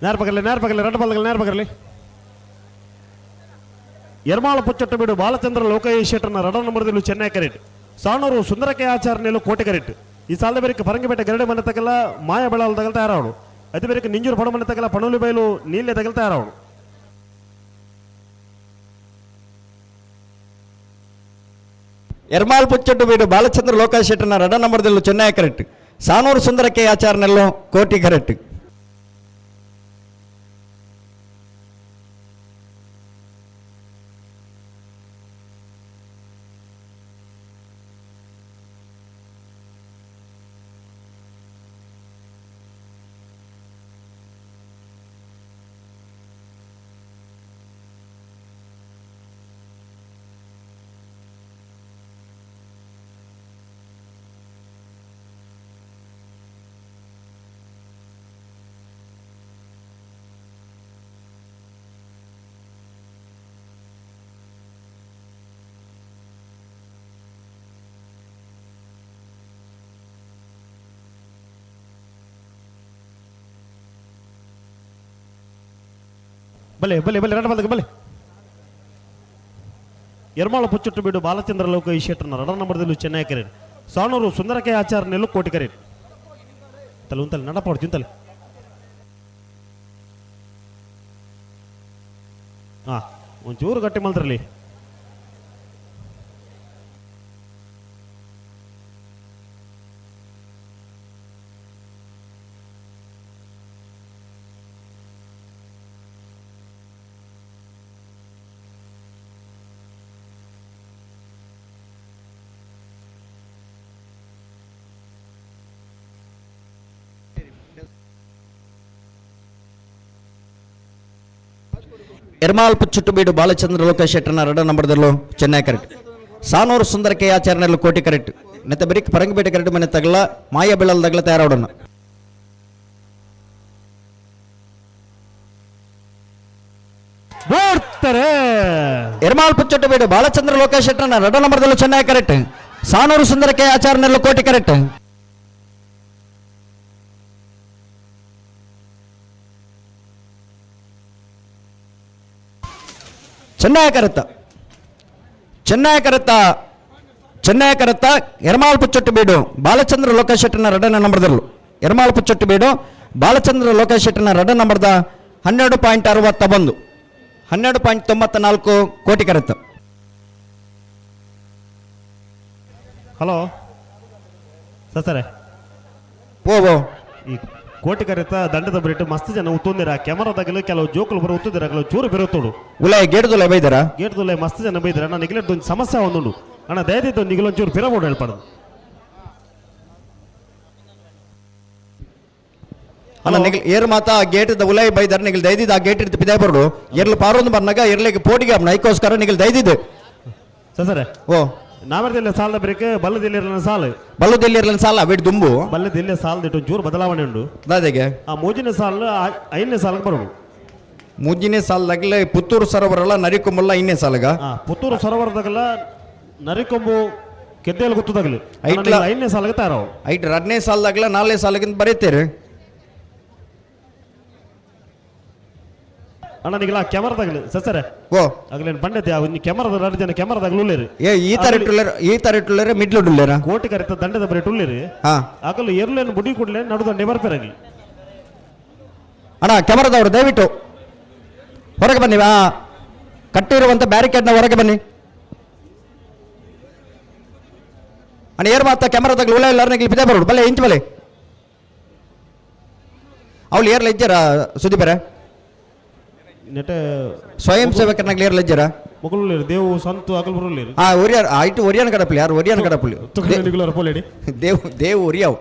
ನೇರ ಬಗರ್ಲಿ ನೇರ ಬಗರ್ಲಿ ಎರಡು ಬಲ್ಗಲ್ ನೇರ ಬಗರ್ಲಿ ಎರ್ಮಾಳ ಪುಚ್ಚಟ್ಟ ಬೀಡು ಬಾಲಚಂದ್ರ ಲೋಕಯ್ಯ ಶೆಟ್ಟರ್ನ ರಡ ನಂಬರ್ದಿಲು ಚೆನ್ನೈ ಕರೆಟ್ ಸಾಣೂರು ಸುಂದರಕ್ಕೆ ಆಚಾರ್ನೆಲು ಕೋಟೆ ಕರೆಟ್ ಈ ಸಾಲದ ಬೇರೆ ಪರಂಗಿಪೇಟೆ ಗರಡೆ ಮನೆ ತಗಲ ಮಾಯ ಬೆಳಲ್ ತಗಲ್ ತಯಾರಾವಡು ಅದೇ ಬೇರೆ ನಿಂಜೂರು ಪಡ ಮನೆ ತಗಲ ಪಣೋಲಿ ಬೈಲು ನೀಲೆ ತಗಲ್ ತಯಾರಾವಡು ಎರ್ಮಾಲ್ ಪುಚ್ಚಟ್ಟು ಬೀಡು ಬಾಲಚಂದ್ರ ಲೋಕಯ್ಯ ಶೆಟ್ಟರ್ನ ರಡ ನಂಬರ್ದಿಲು ಚೆನ್ನೈ ಕರೆಟ್ ಸಾಣೂರು ಸುಂದರಕ್ಕೆ ಆಚಾರ್ನೆಲ್ಲು ಕೋಟಿ ಕರೆಟ್ ಬಲೆ ಬಲೆ ಬಲೆ ರಡ ಬಲ್ದಕ್ಕೆ ಬಲೆ ಎರ್ಮಾಳ ಪುಚ್ಚಟ್ಟು ಬೀಡು ಬಾಲಚಂದ್ರ ಲೋಕ ಈ ಶೆಟ್ಟರ್ನ ರಡ ನಂಬರ್ದಲ್ಲೂ ಚೆನ್ನೈ ಕರೆಟ್ ಸಾಣೂರು ಸುಂದರಕ್ಕೆ ಆಚಾರ್ನೆಲ್ಲು ಕೋಟಿ ಕರೆಟ್ ತಲೆ ಉಂತಲೆ ನಡಪಾಡು ಚಿಂತಲೆ ಹಾ ಒಂಚೂರು ಗಟ್ಟಿ ಮಲ್ದ್ರಲ್ಲಿ ಎರ್ಮಾಲ್ ಪುಚ್ಚುಟ್ಟು ಬೀಡು ಬಾಲಚಂದ್ರ ಲೋಕ ಶೆಟ್ಟರ್ನ ರಡ ನಂಬರ್ದಲ್ಲೂ ಚೆನ್ನೈ ಕರೆಕ್ಟ್ ಸಾನೂರು ಸುಂದರಕ್ಕೆ ಆಚಾರ್ನೆಲ್ಲು ಕೋಟಿ ಕರೆಕ್ಟ್ ನೆತ್ತ ಬರೀಕ್ ಪರಂಗಿಪೇಟೆ ಕರೆಕ್ಟ್ ಮನೆ ತಗಲ ಮಾಯ ಬೆಳಲ್ ತಗಲ ತಯಾರಾಡೋಣ ಎರ್ಮಾಲ್ ಪುಚ್ಚಟ್ಟು ಬೀಡು ಬಾಲಚಂದ್ರ ಲೋಕ ಶೆಟ್ಟರ್ನ ರಡ ನಂಬರ್ದಲ್ಲೂ ಚೆನ್ನೈ ಕರೆಕ್ಟ್ ಸಾನೂರು ಸುಂದರಕ್ಕೆ ಆಚಾರ್ನೆಲ್ಲು ಕೋಟಿ ಕರೆಕ್ಟ್ ಚೆನ್ನೈ ಕರೆತ್ತ ಚೆನ್ನೈ ಕರೆತ್ತ ಚೆನ್ನೈ ಕರೆತ್ತ ಎರ್ಮಾಲ್ ಪುಚ್ಚೊಟ್ಟು ಬೀಡು ಬಾಲಚಂದ್ರ ಲೋಕಶೆಟ್ಟನ ರಡನ ನಂಬರ್ದಲ್ಲು ಎರ್ಮಾಲ್ ಪುಚ್ಚೊಟ್ಟು ಬೀಡು ಬಾಲಚಂದ್ರ ಲೋಕಶೆಟ್ಟನ ರಡ ನಂಬರ್ದ 12.61 12.94 ಕೋಟಿ ಕರೆತ್ತ. ಹಲೋ ಸರ್ ಓ ಓ ಈ ಕೋಟಿ ಕರೆತ ದಂಡದ ಬರಿಟ್ಟು ಮಸ್ತ್ ಜನ ಉತ್ತುಂದಿರ ಕ್ಯಾಮರಾದಾಗಲು ಕೆಲವು ಜೋಕುಲು ಬರೋ ಉತ್ತುಂದಿರ ಕೆಲವು ಚೂರು ಬೆರುತ್ತೋಡು ಉಲೈ ಗೇಟ್ದುಲೈ ಬೈದಾರ ಗೇಟ್ದುಲೈ ಮಸ್ತ್ ಜನ ಬೈದಾರ ಅಣ್ಣ ನಿಗಲೆಟ್ ಒಂದು ಸಮಸ್ಯೆ ಒಂದುಂಡು ಅಣ್ಣ ದಯದಿದ್ದು ನಿಗಲೊಂಚೂರು ಪಿರಬೋಡು ಹೇಳ್ಪಾಡು ಅಣ್ಣ ನಿಗಲ್ ಏರ್ ಮಾತಾ ಗೇಟ್ ಉಲೈ ಬೈದಾರ ನಿಗಲ್ ದಯದಿದ್ದು ಆ ಗೇಟ್ ಇಡ್ತು ಪಿದಾಯ್ ಬರೋಡು ಎರ್ಲು ಪಾರೊಂದು ಬರ್ನಾಗ ಎರ್ಲಿಗೆ ಪೋಟಿಗೆ ಅಪ್ನ ಐಕೋಸ್ಕರ ನಿಗಲ್ ದಯದಿದ್ದು ಸರ್ ಓ ನಾಮರ್ದಿಲ್ಲ ಸಾಲದ ಬ್ರೇಕ್ ಬಲ್ಲದಿಲ್ಲ ಸಾಲು ಬಲ್ಲದಿಲ್ಲ ಸಾಲ ಬಿಟ್ಟು ದುಂಬು ಬಲ್ಲದಿಲ್ಲ ಸಾಲದಿಟ್ಟು ಒಂಚೂರು ಬದಲಾವಣೆ ಉಂಡು ದಾದೆಗೆ ಆ ಮೂಜಿನ ಸಾಲು ಐದನೇ ಸಾಲಕ್ಕೆ ಬರೋದು ಮೂಜಿನೇ ಸಾಲದಾಗಲೇ ಪುತ್ತೂರು ಸರೋವರಲ್ಲ ನರಿಕೊಂಬಲ್ಲ ಐದನೇ ಸಾಲಗ ಪುತ್ತೂರು ಸರೋವರದಾಗಲ್ಲ ನರಿಕೊಂಬು ಕೆದ್ದೆಯಲ್ಲಿ ಗೊತ್ತದಾಗಲಿ ಐಟ್ಲ ಐದನೇ ಸಾಲಗೆ ತಯಾರಾವು ಐಟ್ ಎರಡನೇ ಸಾಲದಾಗಲ ನಾಲ್ನೇ ಸಾಲಗಿಂತ ಬರೀತೀರಿ ಅಣ್ಣ ನಿಗಲ ಕ್ಯಾಮರಾದಾಗಲಿ ಸರ್ ಓ ಆಗಲೇನು ಬಂಡೈತೆ ಕ್ಯಾಮರಾದ ಎರಡು ಜನ ಕ್ಯಾಮರಾದಾಗಲೂ ಉಳ್ಳೇರಿ ಏ ಈ ತರ ಇಟ್ಟುಳ್ಳೇರ ಈ ತರ ಇಟ್ಟುಳ್ಳೇರ ಮಿಡ್ಲು ಉಳ್ಳೇರ ಕೋಟಿ ಕರೆತ ದಂಡದ ಬರೀ ಟುಳ್ಳೇರಿ ಹಾ ಆಗಲು ಎರ್ಲೇನು ಬುಡಿ ಕೂಡಲೇ ನಡು ದಂಡೆ ಬರ್ಪೇರಾಗಲಿ ಅಣ್ಣ ಕ್ಯಾಮರಾದವರು ದಯವಿಟ್ಟು ಹೊರಗೆ ಬನ್ನಿ ಆ ಕಟ್ಟಿರುವಂಥ ಬ್ಯಾರಿಕೇಡ್ನ ಹೊರಗೆ ಬನ್ನಿ ಅಣ್ಣ ಏರ್ ಮಾತಾ ಕ್ಯಾಮರಾದಾಗ ಉಳ್ಳ ಇಲ್ಲ ಬಿದ್ದೆ ಬರೋಡು ಬಲ್ಲೆ ಇಂಚ್ ಬಲ್ಲೆ ಅವಳು ಏರ್ಲ ಇಜ್ಜಾರ ಸುದೀಪರ ನೆಟ ಸ್ವಯಂ ಸೇವಕರನ್ನಾಗಲಿ ಏರ್ಲ ಇಜ್ಜಾರ ಮೊಗಲು ದೇವು ಸಂತು ಅಗಲ್ ಬರೋಲಿ ಆ ಒರಿಯಾರ್ ಆಯ್ತು ಒರಿಯನ್ ಕಡಪಲಿ ಯಾರು ಒರಿಯನ್ ಕಡಪಲಿ ಪೋಲೇಡಿ ದೇವ್ ದೇವ್ ಒರಿಯಾವ್.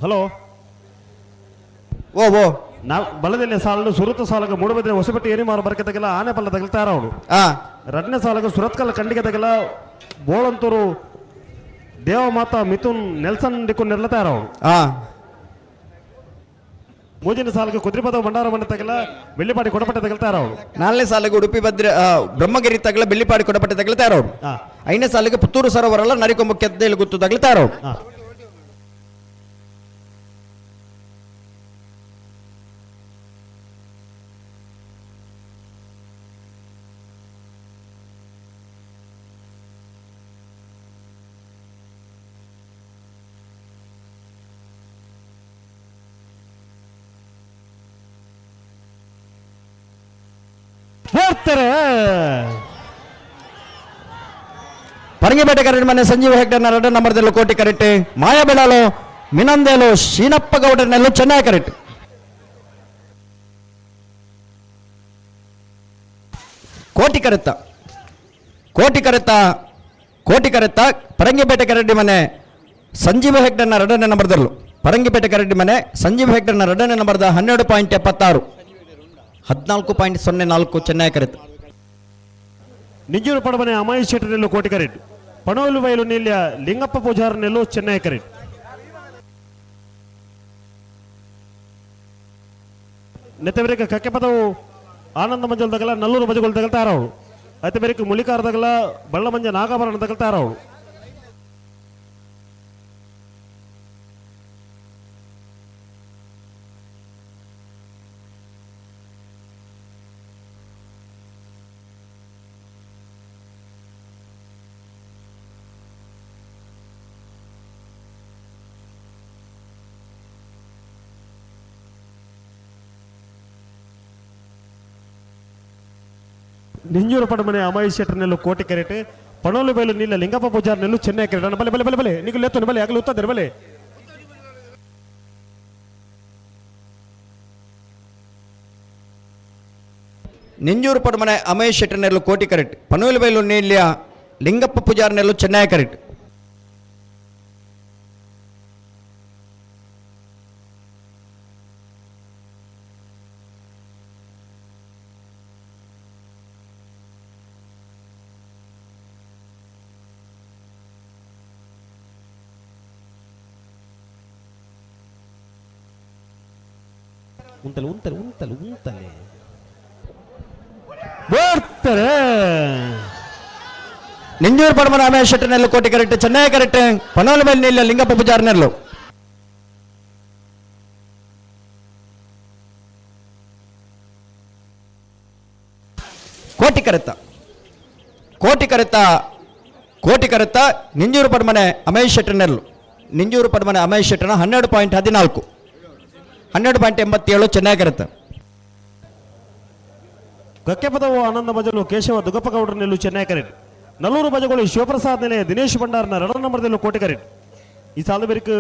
ಹಲೋ. ಓ ಓ. ನಾ ಬಲದಲ್ಲಿ ಸಾಲು ಸುರತ ಸಾಲಗ ಮೂಡುಬಿದ್ರೆ ಹೊಸಪಟ್ಟಿ ಏನಿ ಮಾರು ಬರಕೆ ತಗಲ ಆನೆ ಪಲ್ಲ ತಗಲ ತಯಾರವಡು. ರಡ್ನೇ ಸಾಲಗ ಸುರತ್ಕಲ್ ಖಂಡಿಗೆ ತಗಲ ಬೋಳಂತೂರು ದೇವಮಾತಾ ಮಿಥುನ್ ನೆಲ್ಸನ್ ಡಿಕ್ಕು ನೆರ್ಲ ತಯಾರವಡು. ಮೂಜಿನ ಸಾಲಗ ಕುದ್ರಿಪದ ಭಂಡಾರ ಮಂಡ ತಗಲ ಬೆಳ್ಳಿಪಾಡಿ ಕೊಡಪಟ್ಟೆ ತಗಲ ತಯಾರವಡು. ನಾಲ್ಕನೇ ಸಾಲಿಗೆ ಉಡುಪಿ ಭದ್ರ ಬ್ರಹ್ಮಗಿರಿ ತಗಲ ಬೆಳ್ಳಿಪಾಡಿ ಕೊಡಪಟ್ಟೆ ತಗಲ ತಯಾರವಡು. ಐದನೇ ಸಾಲಿಗೆ ಪುತ್ತೂರು ಸರೋವರಲ್ಲ ನರಿಕೊಂಬ ಕೆದ್ದೇಲು ಗುತ್ತು ತಗಲ ತಯಾರವಡು. ಹೋಗ್ತಾರೆ. ಪರಂಗಿಪೇಟೆ ಕರೆಕ್ಟ್ ಮನೆ ಸಂಜೀವ ಹೆಗ್ಡೆ ಎರಡ ನಂಬರ್ದಲ್ಲೂ ಕೋಟಿ ಕರೆಕ್ಟ್. ಮಾಯಾಬೆಳಾಲು ಮಿನಂದೇಲು ಶೀನಪ್ಪ ಗೌಡರನೆಲ್ಲೂ ಚೆನ್ನಾಗಿ ಕರೆಕ್ಟ್. ಕೋಟಿ ಕರೆತ್ತ ಕೋಟಿ ಕರೆತ್ತ ಕೋಟಿ ಕರೆತ್ತ ಪರಂಗಿಪೇಟೆ ಕರಡಿ ಮನೆ ಸಂಜೀವ ಹೆಗ್ಡನ್ನ ಎರಡನೇ ನಂಬರ್ದಲ್ಲೂ ಪರಂಗಿಪೇಟೆ ಕರಡಿ ಮನೆ ಸಂಜೀವ ಹೆಗ್ಡನ್ನ ಎರಡನೇ ನಂಬರ್ದ 12.76 14.04 ಚೆನ್ನೈ ಕರೆತ. ನಿಂಜೂರು ಪಡಮನೆ ಅಮಾಯಿ ಶೆಟ್ಟರೆಲ್ಲು ಕೋಟಿ ಕರೆಟ್. ಪಣೋಲು ಬಯಲು ನೀಲ್ಯ ಲಿಂಗಪ್ಪ ಪೂಜಾರನೆಲ್ಲು ಚೆನ್ನೈ ಕರೆಟ್. ನೆತ್ತಬೆರಿಕ ಕಕ್ಕೆಪದವು ಆನಂದ ಮಂಜಲ್ ತಗಲ ನಲ್ಲೂರು ಬಜುಗಳು ತಗಲ್ ತಯಾರವಳು. ಐತೆ ಮುಲಿಕಾರ ತಗಲ ಬಳ್ಳಮಂಜ ನಾಗಾಭರಣ ತಗಲ್ ತಯಾರವಳು. ನಿಂಜೂರು ಪಡಮನೆ ಅಮಾಯಿ ಶೆಟ್ಟರ್ನೆಲ್ಲು ಕೋಟಿ ಕರೆಟ್. ಪಣೋಲು ಬಯಲು ನೀಲ ಲಿಂಗಪ್ಪ ಪೂಜಾರ್ನೆಲ್ಲು ಚೆನ್ನೈ ಕರೆಟ್. ಬಲೆ ಬಲೆ ಬಲೆ ಬಲೆ ನೀವು ಲೆತ್ತನು ಬಲೆ ಆಗಲು ಉತ್ತದೆ ಬಲೆ. ನಿಂಜೂರು ಪಡಮನೆ ಅಮಯ್ ಶೆಟ್ಟರ್ನೆಲ್ಲು ಕೋಟಿ ಕರೆಟ್. ಪಣೋಲು ಬಯಲು ನೀಲ್ಯ ಲಿಂಗಪ್ಪ ಪೂಜಾರ್ನೆಲ್ಲು ಚೆನ್ನೈ ಕರೆಟ್. ಉಂತಲೆ ಉಂತಲೆ ಉಂತಲೆ ಉಂತಲೆ ಬರ್ತಾರೆ. ನಿಂಜೂರು ಪಡಮನೆ ಅಮಯ್ ಶೆಟ್ಟರ್ನೆಲ್ಲು ಕೋಟಿ ಕರೆಕ್ಟ್ ಚೆನ್ನೈ ಕರೆಕ್ಟ್. ಪಣೋಲು ಬಯಲು ನೀಲ್ಯ ಲಿಂಗಪ್ಪ ಪೂಜಾರ್ನೆಲ್ಲು. ಕೋಟಿ ಕರೆತ ಕೋಟಿ ಕರೆತ ಕೋಟಿ ಕರೆತ ನಿಂಜೂರು ಪಡಮನೆ ಅಮಯ್ ಶೆಟ್ಟರ್ನೆಲ್ಲು. ನಿಂಜೂರು ಪಡಮನೆ ಅಮಯ್ ಶೆಟ್ಟರ್ನ 12.14 12.87 ಚೆನ್ನೈ ಕರೆತ. ಕಕ್ಕೆಪದವು ಆನಂದ ಬಜಲು ಕೇಶವ ದುಗ್ಗಪ್ಪ ಗೌಡರನೆಲ್ಲು ಚೆನ್ನೈ ಕರೆಟ್. ನಲ್ಲೂರು ಬಜಗಳು ಶಿವಪ್ರಸಾದ್ ನೆಲೆ ದಿನೇಶ್ ಭಂಡಾರ್ನ ಎರಡನೇ ನಂಬರ್ದಲ್ಲೂ ಕೋಟಿ ಕರೆಟ್. ಈ ಸಾಲು ಬೇರಿಕ್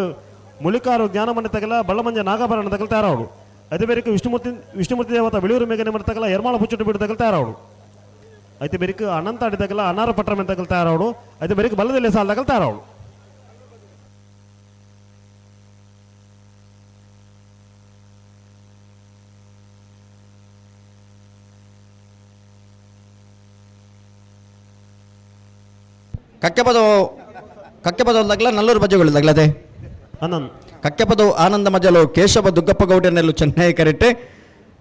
ಮುಳಿಕಾರು ಜ್ಞಾನಮನೆ ತಗಲ ಬಳ್ಳಮಂಜ ನಾಗಾಭರಣ ತಗಲ ತಯಾರವಳು. ಅದೇ ಬೇರಿಕ್ ವಿಷ್ಣುಮೂರ್ತಿ ವಿಷ್ಣುಮೂರ್ತಿ ದೇವತ ಬಿಳಿಯೂರು ಮೇಘನೆ ಮನೆ ತಗಲ ಎರ್ಮಾಳ ಪುಚ್ಚುಟ್ಟು ಬೀಡು ತಗಲ ತಯಾರವಳು. ಐತೆ ಬೇರಿಕ್ ಅನಂತ ಅಡಿ ತಗಲ ಅನಾರ ಪಟ್ರ ತಗಲ ತಯಾರವಳು. ಐತೆ ಬೇರಿಕ್ ಬಲ್ಲದಲ್ಲಿ ಸಾಲ ತಗಲ ತಯಾರವಳು. ಕಕ್ಕೆಪದವು ಕಕ್ಕೆಪದವು ತಗಲ ನಲ್ಲೂರು ಬಜೆಗಳು ತಗಲದೆ. ಆನಂದ್ ಕಕ್ಕೆಪದವು ಆನಂದ ಮಜಲು ಕೇಶವ ದುಗ್ಗಪ್ಪ ಗೌಡನೆಲ್ಲು ಚೆನ್ನೈ ಕರೆಕ್ಟ್.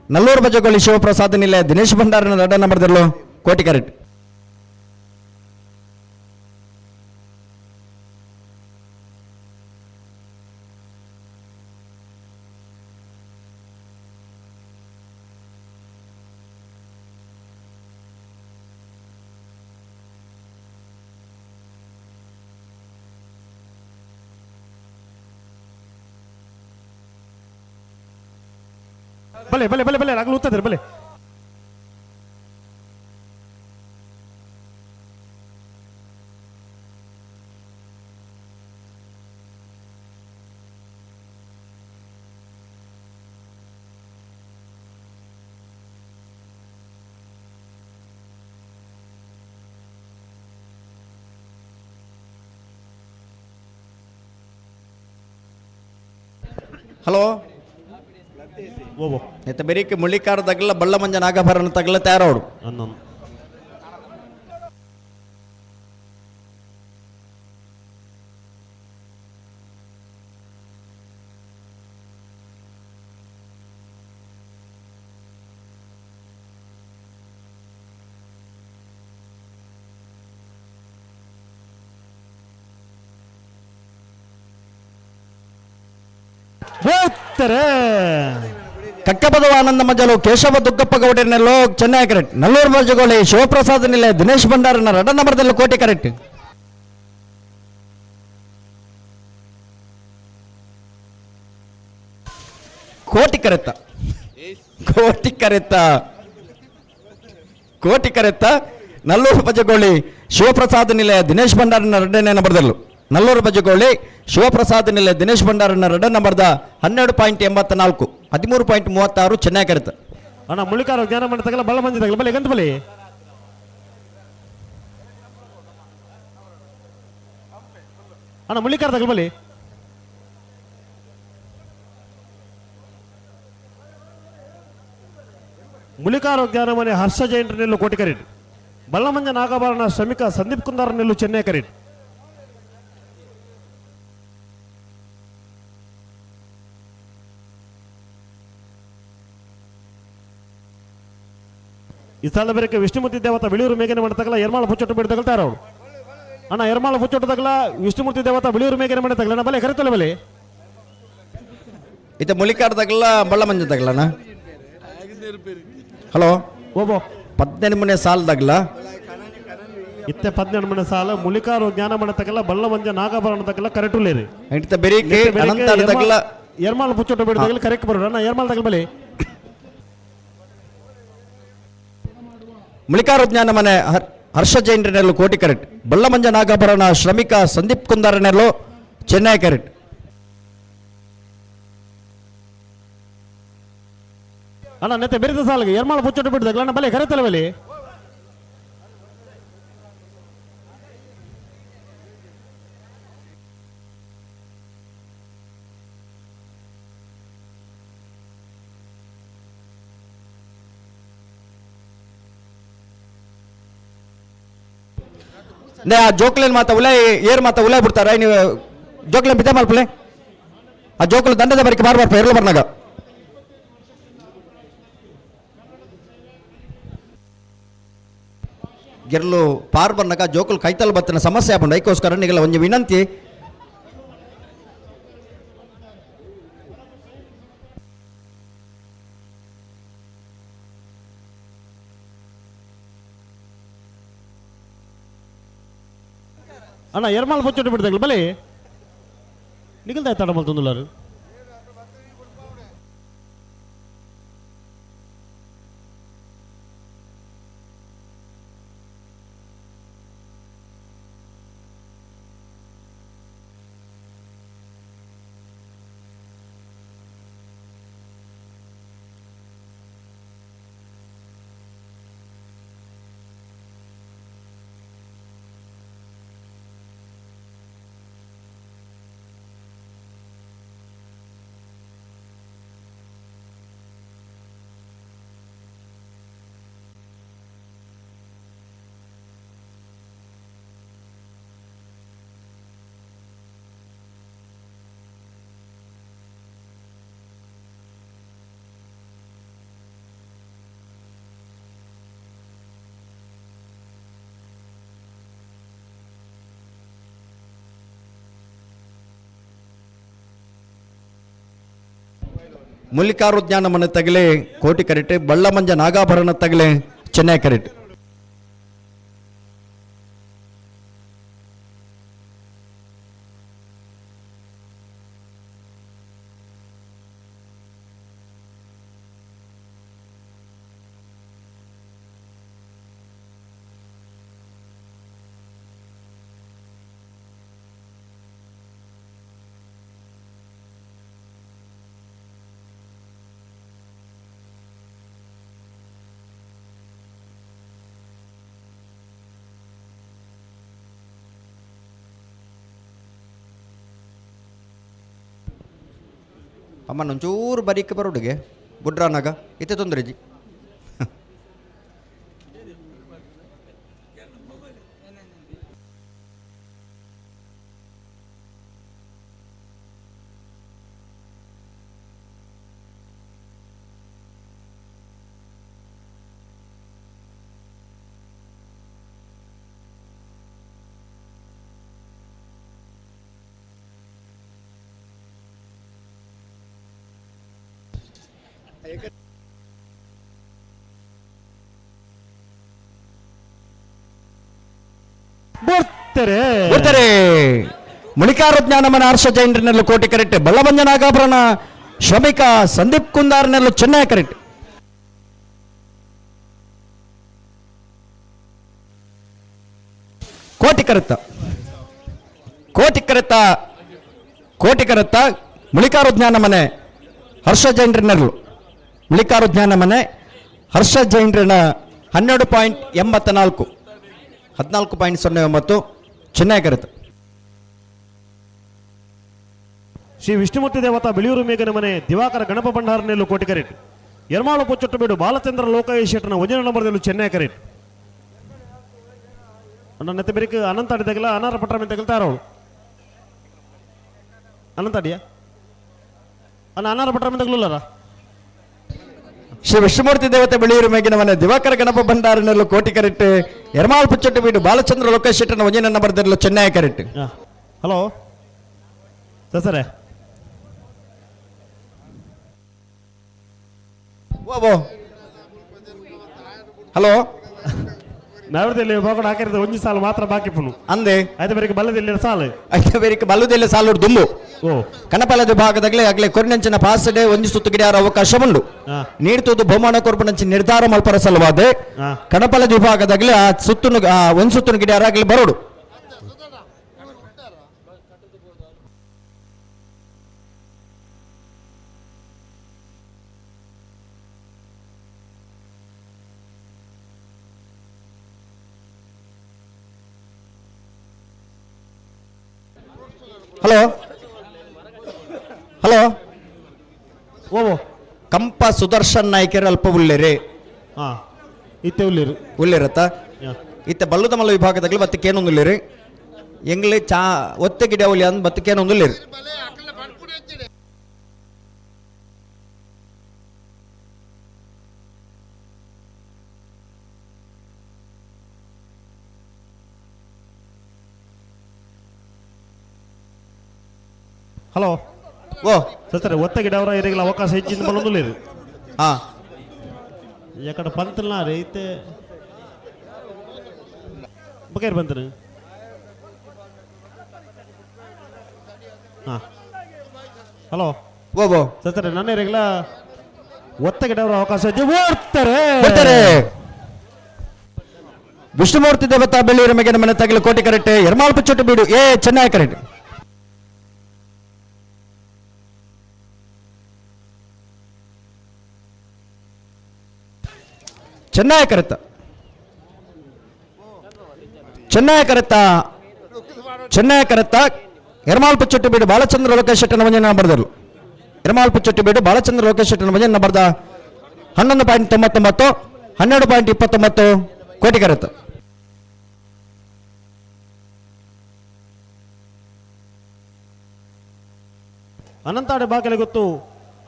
ನಲ್ಲೂರು ಬಜೆಗಳು ಶಿವಪ್ರಸಾದ್ ನಿಲೆ ದಿನೇಶ್ ಭಂಡಾರನ ಎರಡ ನಂಬರ್ದಲ್ಲೂ ಕೋಟಿ ಕರೆಕ್ಟ್. ಬಲೆ ಬಲೆ ಬಲೆ ಬಲೆ ಆಗಲು ಉತ್ತದೆ ಬಲೆ. ಹಲೋ ನೆತ್ತ ಬೆರಿಕೆ ಮುಳ್ಳಿಕಾರ ತಗಲ ಬಳ್ಳಮಂಜ ನಾಗಭರಣ ತಗಲ ತಯಾರೋಡು. ಕಕ್ಕಪದವ ಆನಂದ ಮಜಲು ಕೇಶವ ದುಗ್ಗಪ್ಪ ಗೌಡರನೆಲ್ಲೋ ಚೆನ್ನೈ ಕರೆಕ್ಟ್. ನಲ್ಲೂರು ಮಜಗೋಳಿ ಶಿವಪ್ರಸಾದ್ ನಿಲೆ ದಿನೇಶ್ ಭಂಡಾರನ ರಡ ನಂಬರ್ದಲ್ಲಿ ಕೋಟೆ ಕರೆಕ್ಟ್. ಕೋಟಿ ಕರೆತ್ತ ಕೋಟಿ ಕರೆತ್ತ ಕೋಟಿ ಕರೆತ್ತ ನಲ್ಲೂರು ಪಜಗೋಳಿ ಶಿವಪ್ರಸಾದ್ ನಿಲೆ ದಿನೇಶ್ ಭಂಡಾರನ ಎರಡನೇ ನಂಬರ್ದಲ್ಲೂ. ನಲ್ಲೂರು ಬಜಗೋಳಿ ಶಿವಪ್ರಸಾದ್ ನಿಲೆ ದಿನೇಶ್ ಭಂಡಾರನ ಎರಡನೇ ನಂಬರ್ದ 12.84 13.36 ಚೆನ್ನೈ ಕರೆತ. ಅಣ್ಣ ಮುಳಿಕಾರ ಜ್ಞಾನ ಮಂಡ ತಗಲ ಬಳ್ಳ ಮಂಜಿ ತಗಲ ಬಲೆ ಗಂತ ಬಲಿ. ಅಣ್ಣ ಮುಳಿಕಾರ ತಗಲ ಬಲಿ. ಮುಳಿಕಾರ ಜ್ಞಾನ ಮನೆ ಹರ್ಷ ಜೈನ್ರ ನಿಲ್ಲು ಕೋಟಿ ಕರೀಟ್. ಬಳ್ಳಮಂಜ ನಾಗಭರಣ ಶ್ರಮಿಕ ಸಂದೀಪ್ ಕುಂದಾರ ನಿಲ್ಲು ಚೆನ್ನೈ ಕರೀಟ್. ಈ ಸಾಲ ಬೇರೆ ವಿಷ್ಣುಮೂರ್ತಿ ದೇವತ ಬಿಳಿಯೂರು ಮೇಘನೆ ಮಾಡತಗಲ ಎರ್ಮಾಳ ಪುಚ್ಚೊಟ್ಟು ಬಿಡ್ತಗಲ್ತಾರ ತಗಲ್ತಾರ ಅವರು. ಅಣ್ಣ ಎರ್ಮಾಳ ಪುಚ್ಚೊಟ್ಟು ತಗಲ ವಿಷ್ಣುಮೂರ್ತಿ ದೇವತ ಬಿಳಿಯೂರು ಮೇಘನೆ ಮಾಡ ತಗಲ ಬಲೆ ಕರೆತಲ್ಲ ಬಲೆ. ಇತ ಮುಳಿಕಾರ ತಗಲ ಬಳ್ಳಮಂಜ ತಗಲಣ್ಣ. ಹಲೋ ಓಬೋ 18 ಮನೆ ಸಾಲ ತಗಲ. ಇತ್ತೆ 18 ಮನೆ ಸಾಲ ಮುಳಿಕಾರು ಜ್ಞಾನ ಮಾಡ ತಗಲ ಬಳ್ಳಮಂಜ ನಾಗಭರಣ ತಗಲ ಕರೆಟುಲೇರಿ. ಇತ್ತ ಬೆರಿಕೆ ಅನಂತ ತಗಲ ಎರ್ಮಾಳ ಪುಚ್ಚೊಟ್ಟು ಬಿಡ್ತಗಲ ಕರೆಕ್ಟ್ ಬರೋಣ. ಅಣ್ಣ ಎರ್ಮಾಳ ತಗಲ ಬಲೆ. ಮುಳಿಕಾರು ಜ್ಞಾನ ಮನೆ ಹರ್ಷ ಜೈನ್ರನೆಲ್ಲೂ ಕೋಟಿ ಕರೆಕ್ಟ್. ಬಳ್ಳಮಂಜ ನಾಗಭರಣ ಶ್ರಮಿಕ ಸಂದೀಪ್ ಕುಂದಾರನೆಲ್ಲೂ ಚೆನ್ನೈ ಕರೆಕ್ಟ್. ಅಣ್ಣ ನೆತ್ತೆ ಬೆರಿದ ಸಾಲಿಗೆ ಎರ್ಮಾಳ ಪುಚ್ಚೊಟ್ಟು ಬಿಡ್ತಗಲ ಅಣ್ಣ ಬಲೆ ಕರೆತಲ್ಲ ಬಲೆ. ಆ ಜೋಕ್ಲೇನ್ ಮಾತ ಉಲೈ ಏರ್ ಮಾತ ಉಲೈ ಬಿಡ್ತಾರ ನೀವು ಜೋಕ್ಲೇನ್ ಬಿದ್ದೆ ಮಲ್ಪಲೆ. ಆ ಜೋಕುಲು ದಂಡದ ಬರಿಕೆ ಬಾರ್ ಬರ್ಪ ಎರ್ಲು ಬರ್ನಾಗ. ಗೆರ್ಲು ಪಾರ್ ಬರ್ನಾಗ ಜೋಕುಲು ಕೈತಲ್ ಬತ್ತಿನ ಸಮಸ್ಯೆ ಆಪುಂಡು. ಐಕೋಸ್ಕರ ನಿಗಲ ಒಂಜಿ ವಿನಂತಿ. ಅಣ್ಣ ಎರ್ಮಾಲ್ ಪುಚ್ಚೊಟ್ಟು ಬಿಡ್ತಗಲ ಬಲೆ ನಿಗಲ್ದ ತಡ ಮಲ್ತೊಂದುಲ್ಲಾರು. ಮುಲ್ಲಿಕಾರುಜ್ಞಾನ ಮನೆ ತಗಲೆ ಕೋಟಿ ಕರೆಟ್, ಬಳ್ಳಮಂಜ ನಾಗಾಭರಣ ತಗಲೆ ಚೆನ್ನೈ ಕರೆಟ್. ಅಮ್ಮನ ಒಂಚೂರು ಬರೀಕ್ ಬರೋಡುಗೆ ಬುಡ್ರಾನಾಗ ಇತ್ತೆ ತೊಂದರೆ ಜಿ. ಬರ್ತಾರೆ ಬರ್ತಾರೆ. ಮುಳಿಕಾರ ಜ್ಞಾನಮನ ಹರ್ಷ ಜೈನ್ರನ್ನೆಲ್ಲ ಕೋಟಿ ಕರೆಕ್ಟ್, ಬಳ್ಳಬಂಜ ನಾಗಾಭರಣ ಶ್ರಮಿಕ ಸಂದೀಪ್ ಕುಂದಾರ್ನೆಲ್ಲ ಚೆನ್ನೈ ಕರೆಕ್ಟ್. ಕೋಟಿ ಕರೆತ್ತ ಕೋಟಿ ಕರೆತ್ತ ಕೋಟಿ ಕರೆತ್ತ ಮುಳಿಕಾರು ಜ್ಞಾನ ಮನೆ ಹರ್ಷ ಜೈನ್ರನ್ನೆರಳು ಮುಳಿಕಾರು ಜ್ಞಾನ ಮನೆ ಹರ್ಷ ಜೈನ್ರನ 12.84 14.09 ಚೆನ್ನೈ ಕರೆತ. ಶ್ರೀ ವಿಷ್ಣುಮೂರ್ತಿ ದೇವತಾ ಬಿಳಿಯೂರು ಮೇಘನ ಮನೆ ದಿವಾಕರ ಗಣಪ ಭಂಡಾರನೆಲ್ಲೂ ಕೋಟಿ ಕರೆಟ್. ಯರ್ಮಾಳು ಪೊಚ್ಚೊಟ್ಟಬೇಡು ಬಾಲಚಂದ್ರ ಲೋಕಯ್ಯ ಶೆಟ್ಟನ ವಜನ ನಂಬರ್ದಲ್ಲೂ ಚೆನ್ನೈ ಕರೆಟ್. ನನ್ನ ಬೆರಿಕೆ ಅನಂತ ಅಡಿ ತಗಲ ಅನಾರ ಪಟ್ರ ಮೇಲೆ ತಗಲ್ತಾರ ಅವಳು. ಅನಂತ ಅಡಿಯಾ ಅಣ್ಣ ಅನಾರ ಪಟ್ರ ಮೇಲೆ ತಗಲುಲ್ಲಾರ. ಶ್ರೀ ವಿಷ್ಣುಮೂರ್ತಿ ದೇವತೆ ಬಿಳಿಯೂರು ಮೇಗಿನ ಮನೆ ದಿವಾಕರ ಗಣಪ ಭಂಡಾರನೆಲ್ಲೂ ಕೋಟಿ ಕರೆಕ್ಟ್, ಯರ್ಮಾಳು ಪುಚ್ಚೊಟ್ಟು ಬೀಡು ಬಾಲಚಂದ್ರ ಲೋಕೇಶ್ ಶೆಟ್ಟನ ವಜನ ನಂಬರ್ದಲ್ಲೂ Chennaya correct. Hello sir sir ಓ ಹಲೋ ನಾವದಲ್ಲಿ ಹೋಗೋಣ ಹಾಕಿರೋದು ಒಂಜಿ ಸಾಲು ಮಾತ್ರ ಬಾಕಿ ಪುನು ಅಂದೆ ಆಯ್ತು ಬೇರೆ ಬಲ್ಲದಲ್ಲಿ ಸಾಲು ಆಯ್ತು ಬೇರೆ ಬಲ್ಲದಲ್ಲಿ ಸಾಲು ದುಂಬು ಓ ಕನಪಲದ ಭಾಗದಾಗಲೇ ಆಗಲೇ ಕೊರಿನಂಚಿನ ಪಾಸಡೆ ಒಂಜಿ ಸುತ್ತು ಗಿಡಿಯಾರ ಅವಕಾಶ ಉಂಡು ನೀಡ್ತುದು ಬಹುಮಾನ ಕೊರ್ಪುನಂಚಿ ನಿರ್ಧಾರ ಮಲ್ಪರ ಸಲುವಾದ ಕಣಪಲದ ವಿಭಾಗದಾಗಲೇ ಆ ಸುತ್ತುನು ಒಂದು ಸುತ್ತುನು ಗಿಡಿಯಾರ ಆಗಲಿ ಬರೋಡು. ಹಲೋ ಹಲೋ ಓ ಕಂಪ ಸುದರ್ಶನ್ ನಾಯ್ಕರ್ ಅಲ್ಪ ಉಳ್ಳೇರಿ. ಹಾ ಇತ್ತೆ ಉಳ್ಳೇರು ಉಳ್ಳೇರತ್ತ ಇತ್ತೆ ಬಲ್ಲುದಮಲ್ಲ ವಿಭಾಗದಾಗಲಿ ಬತ್ತಕ್ಕೇನೊಂದು ಉಳ್ಳೇರಿ ಎಂಗ್ಲಿ ಚಾ ಒತ್ತೆ ಗಿಡ ಉಳ್ಳಿ ಅಂದ್ ಬತ್ತಕ್ಕೇನೊಂದು ಉಳ್ಳೇರಿ. ಹಲೋ ಓ ಸರ್ ಒತ್ತ ಗಿಡ ಅವರ ಇರಗಿಲ್ಲ ಅವಕಾಶ ಹೆಚ್ಚಿನ ಬಲ್ಲೊಂದು ಹಾ ಯಾಕಡೆ ಪಂತಲ್ನ ರೈತೆ ಬಕೇರ್ ಬಂತನು. ಹಾ ಹಲೋ ಓ ಓ ಸರ್ ನನ್ನ ಇರಗಿಲ್ಲ ಒತ್ತ ಗಿಡ ಅವರ ಅವಕಾಶ ಹೆಚ್ಚು ಓಡ್ತಾರೆ ಬರ್ತಾರೆ. ವಿಷ್ಣುಮೂರ್ತಿ ದೇವತಾ ಬೆಳ್ಳೂರು ಮೇಗಿನ ಮನೆ ತಗಲು ಕೋಟಿ ಕರೆಕ್ಟ್, ಯರ್ಮಾಲ್ ಪುಚ್ಚೊಟ್ಟು ಬೀಡು ಎ ಚೆನ್ನೈ ಕರೆಕ್ಟ್. ಚೆನ್ನೈ ಕರೆತ ಚೆನ್ನೈ ಕರೆತ ಚೆನ್ನೈ ಕರೆತ ಎರ್ಮಾಲ್ ಪುಚ್ಚೊಟ್ಟು ಬೀಡು ಬಾಲಚಂದ್ರ ಲೋಕೇಶ್ ಶೆಟ್ಟನ ಮಂಜನ ಬರೆದರು. ಎರ್ಮಾಲ್ ಪುಚ್ಚೊಟ್ಟು ಬೀಡು ಬಾಲಚಂದ್ರ ಲೋಕೇಶ್ ಶೆಟ್ಟನ ಮಂಜನ ಬರೆದ 11.99 12.29 ಕೋಟಿ ಕರೆತ. ಅನಂತಾಡೆ ಬಾಕಲೆ ಗೊತ್ತು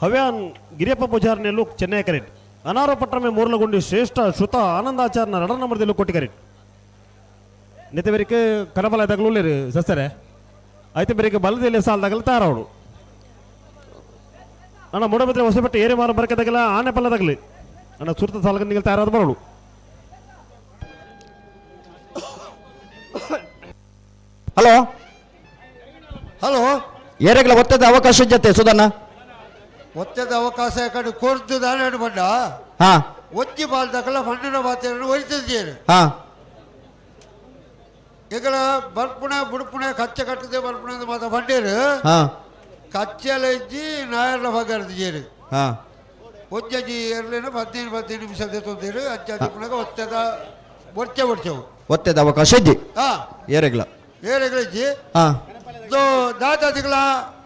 ಹವ್ಯಾನ್ ಗಿರಿಯಪ್ಪ ಪೂಜಾರ್ನೆಲ್ಲು ಚೆನ್ನೈ ಕರೆಟ್. ಅನಾರೋ ಪಟ್ರಮೆ ಮೂರ್ಲಗುಂಡಿ ಶ್ರೇಷ್ಠ ಶ್ರುತ ಆನಂದಾಚಾರ್ನ ರಡ ನಂಬರ್ದಲ್ಲೂ ಕೋಟಿ ಕರೆಟ್. ನೆತ್ತೆ ಬೇರಿಕೆ ಕನಬಲ ತಗಲೂಲೇರು ಸಸ್ತರೆ ಐತೆ ಬೇರಿಕೆ ಬಲದಲ್ಲಿ ಸಾಲ ತಗಲ ತಾರವಳು ಅಣ್ಣ ಮೂಡಬಿದ್ರೆ ಹೊಸಪಟ್ಟೆ ಏರಿ ಮಾರ ಬರಕೆ ತಗಲ ಆನೆ ಪಲ್ಲ ತಗಲಿ ಅಣ್ಣ ಸುರ್ತ ಸಾಲಕ ನಿಗಲ್ ತಯಾರಾದ ಬರೋಳು. ಹಲೋ ಹಲೋ ಏರೆಗಳ ಒತ್ತದ ಅವಕಾಶ ಜೊತೆ ಸುಧಣ್ಣ ಒತ್ತದ ಅವಕಾಶ ಯಾಕಂದ್ರೆ ಕೊರ್ದು ದಾನೆ ಬಂಡ ಹಾ ಒತ್ತಿ ಬಾಲ್ದಕಲ್ಲ ಮಣ್ಣಿನ ಬಾತೆಯನ್ನು ಒಯ್ತಿದ್ದೇನೆ. ಹಾ ಈಗ ಬರ್ಪುಣೆ ಬುಡ್ಪುಣೆ ಕಚ್ಚೆ ಕಟ್ಟದೆ ಬರ್ಪುಣೆ ಅಂತ ಮಾತ್ರ ಬಂಡೇರು ಹಾ ಕಚ್ಚೆಲ್ಲ ಇಜ್ಜಿ ನಾಯರ್ಲ ಬಗ್ಗರ್ದಿಜೇರು ಹಾ ಒಂಜಿ ಎರಲಿನ 15 15 ನಿಮಿಷ ತೊಂದಿರು ಅಜ್ಜಿ ಪುಣಗ ಒತ್ತದ ಒರ್ಚೆ ಒರ್ಚೆವು ಒತ್ತದ ಅವಕಾಶ ಇಜ್ಜಿ ಹಾ ಏರೆಗಳ ಏರೆಗಳ ಇಜ್ಜಿ ಹಾ ದಾದಾದಿಗಳ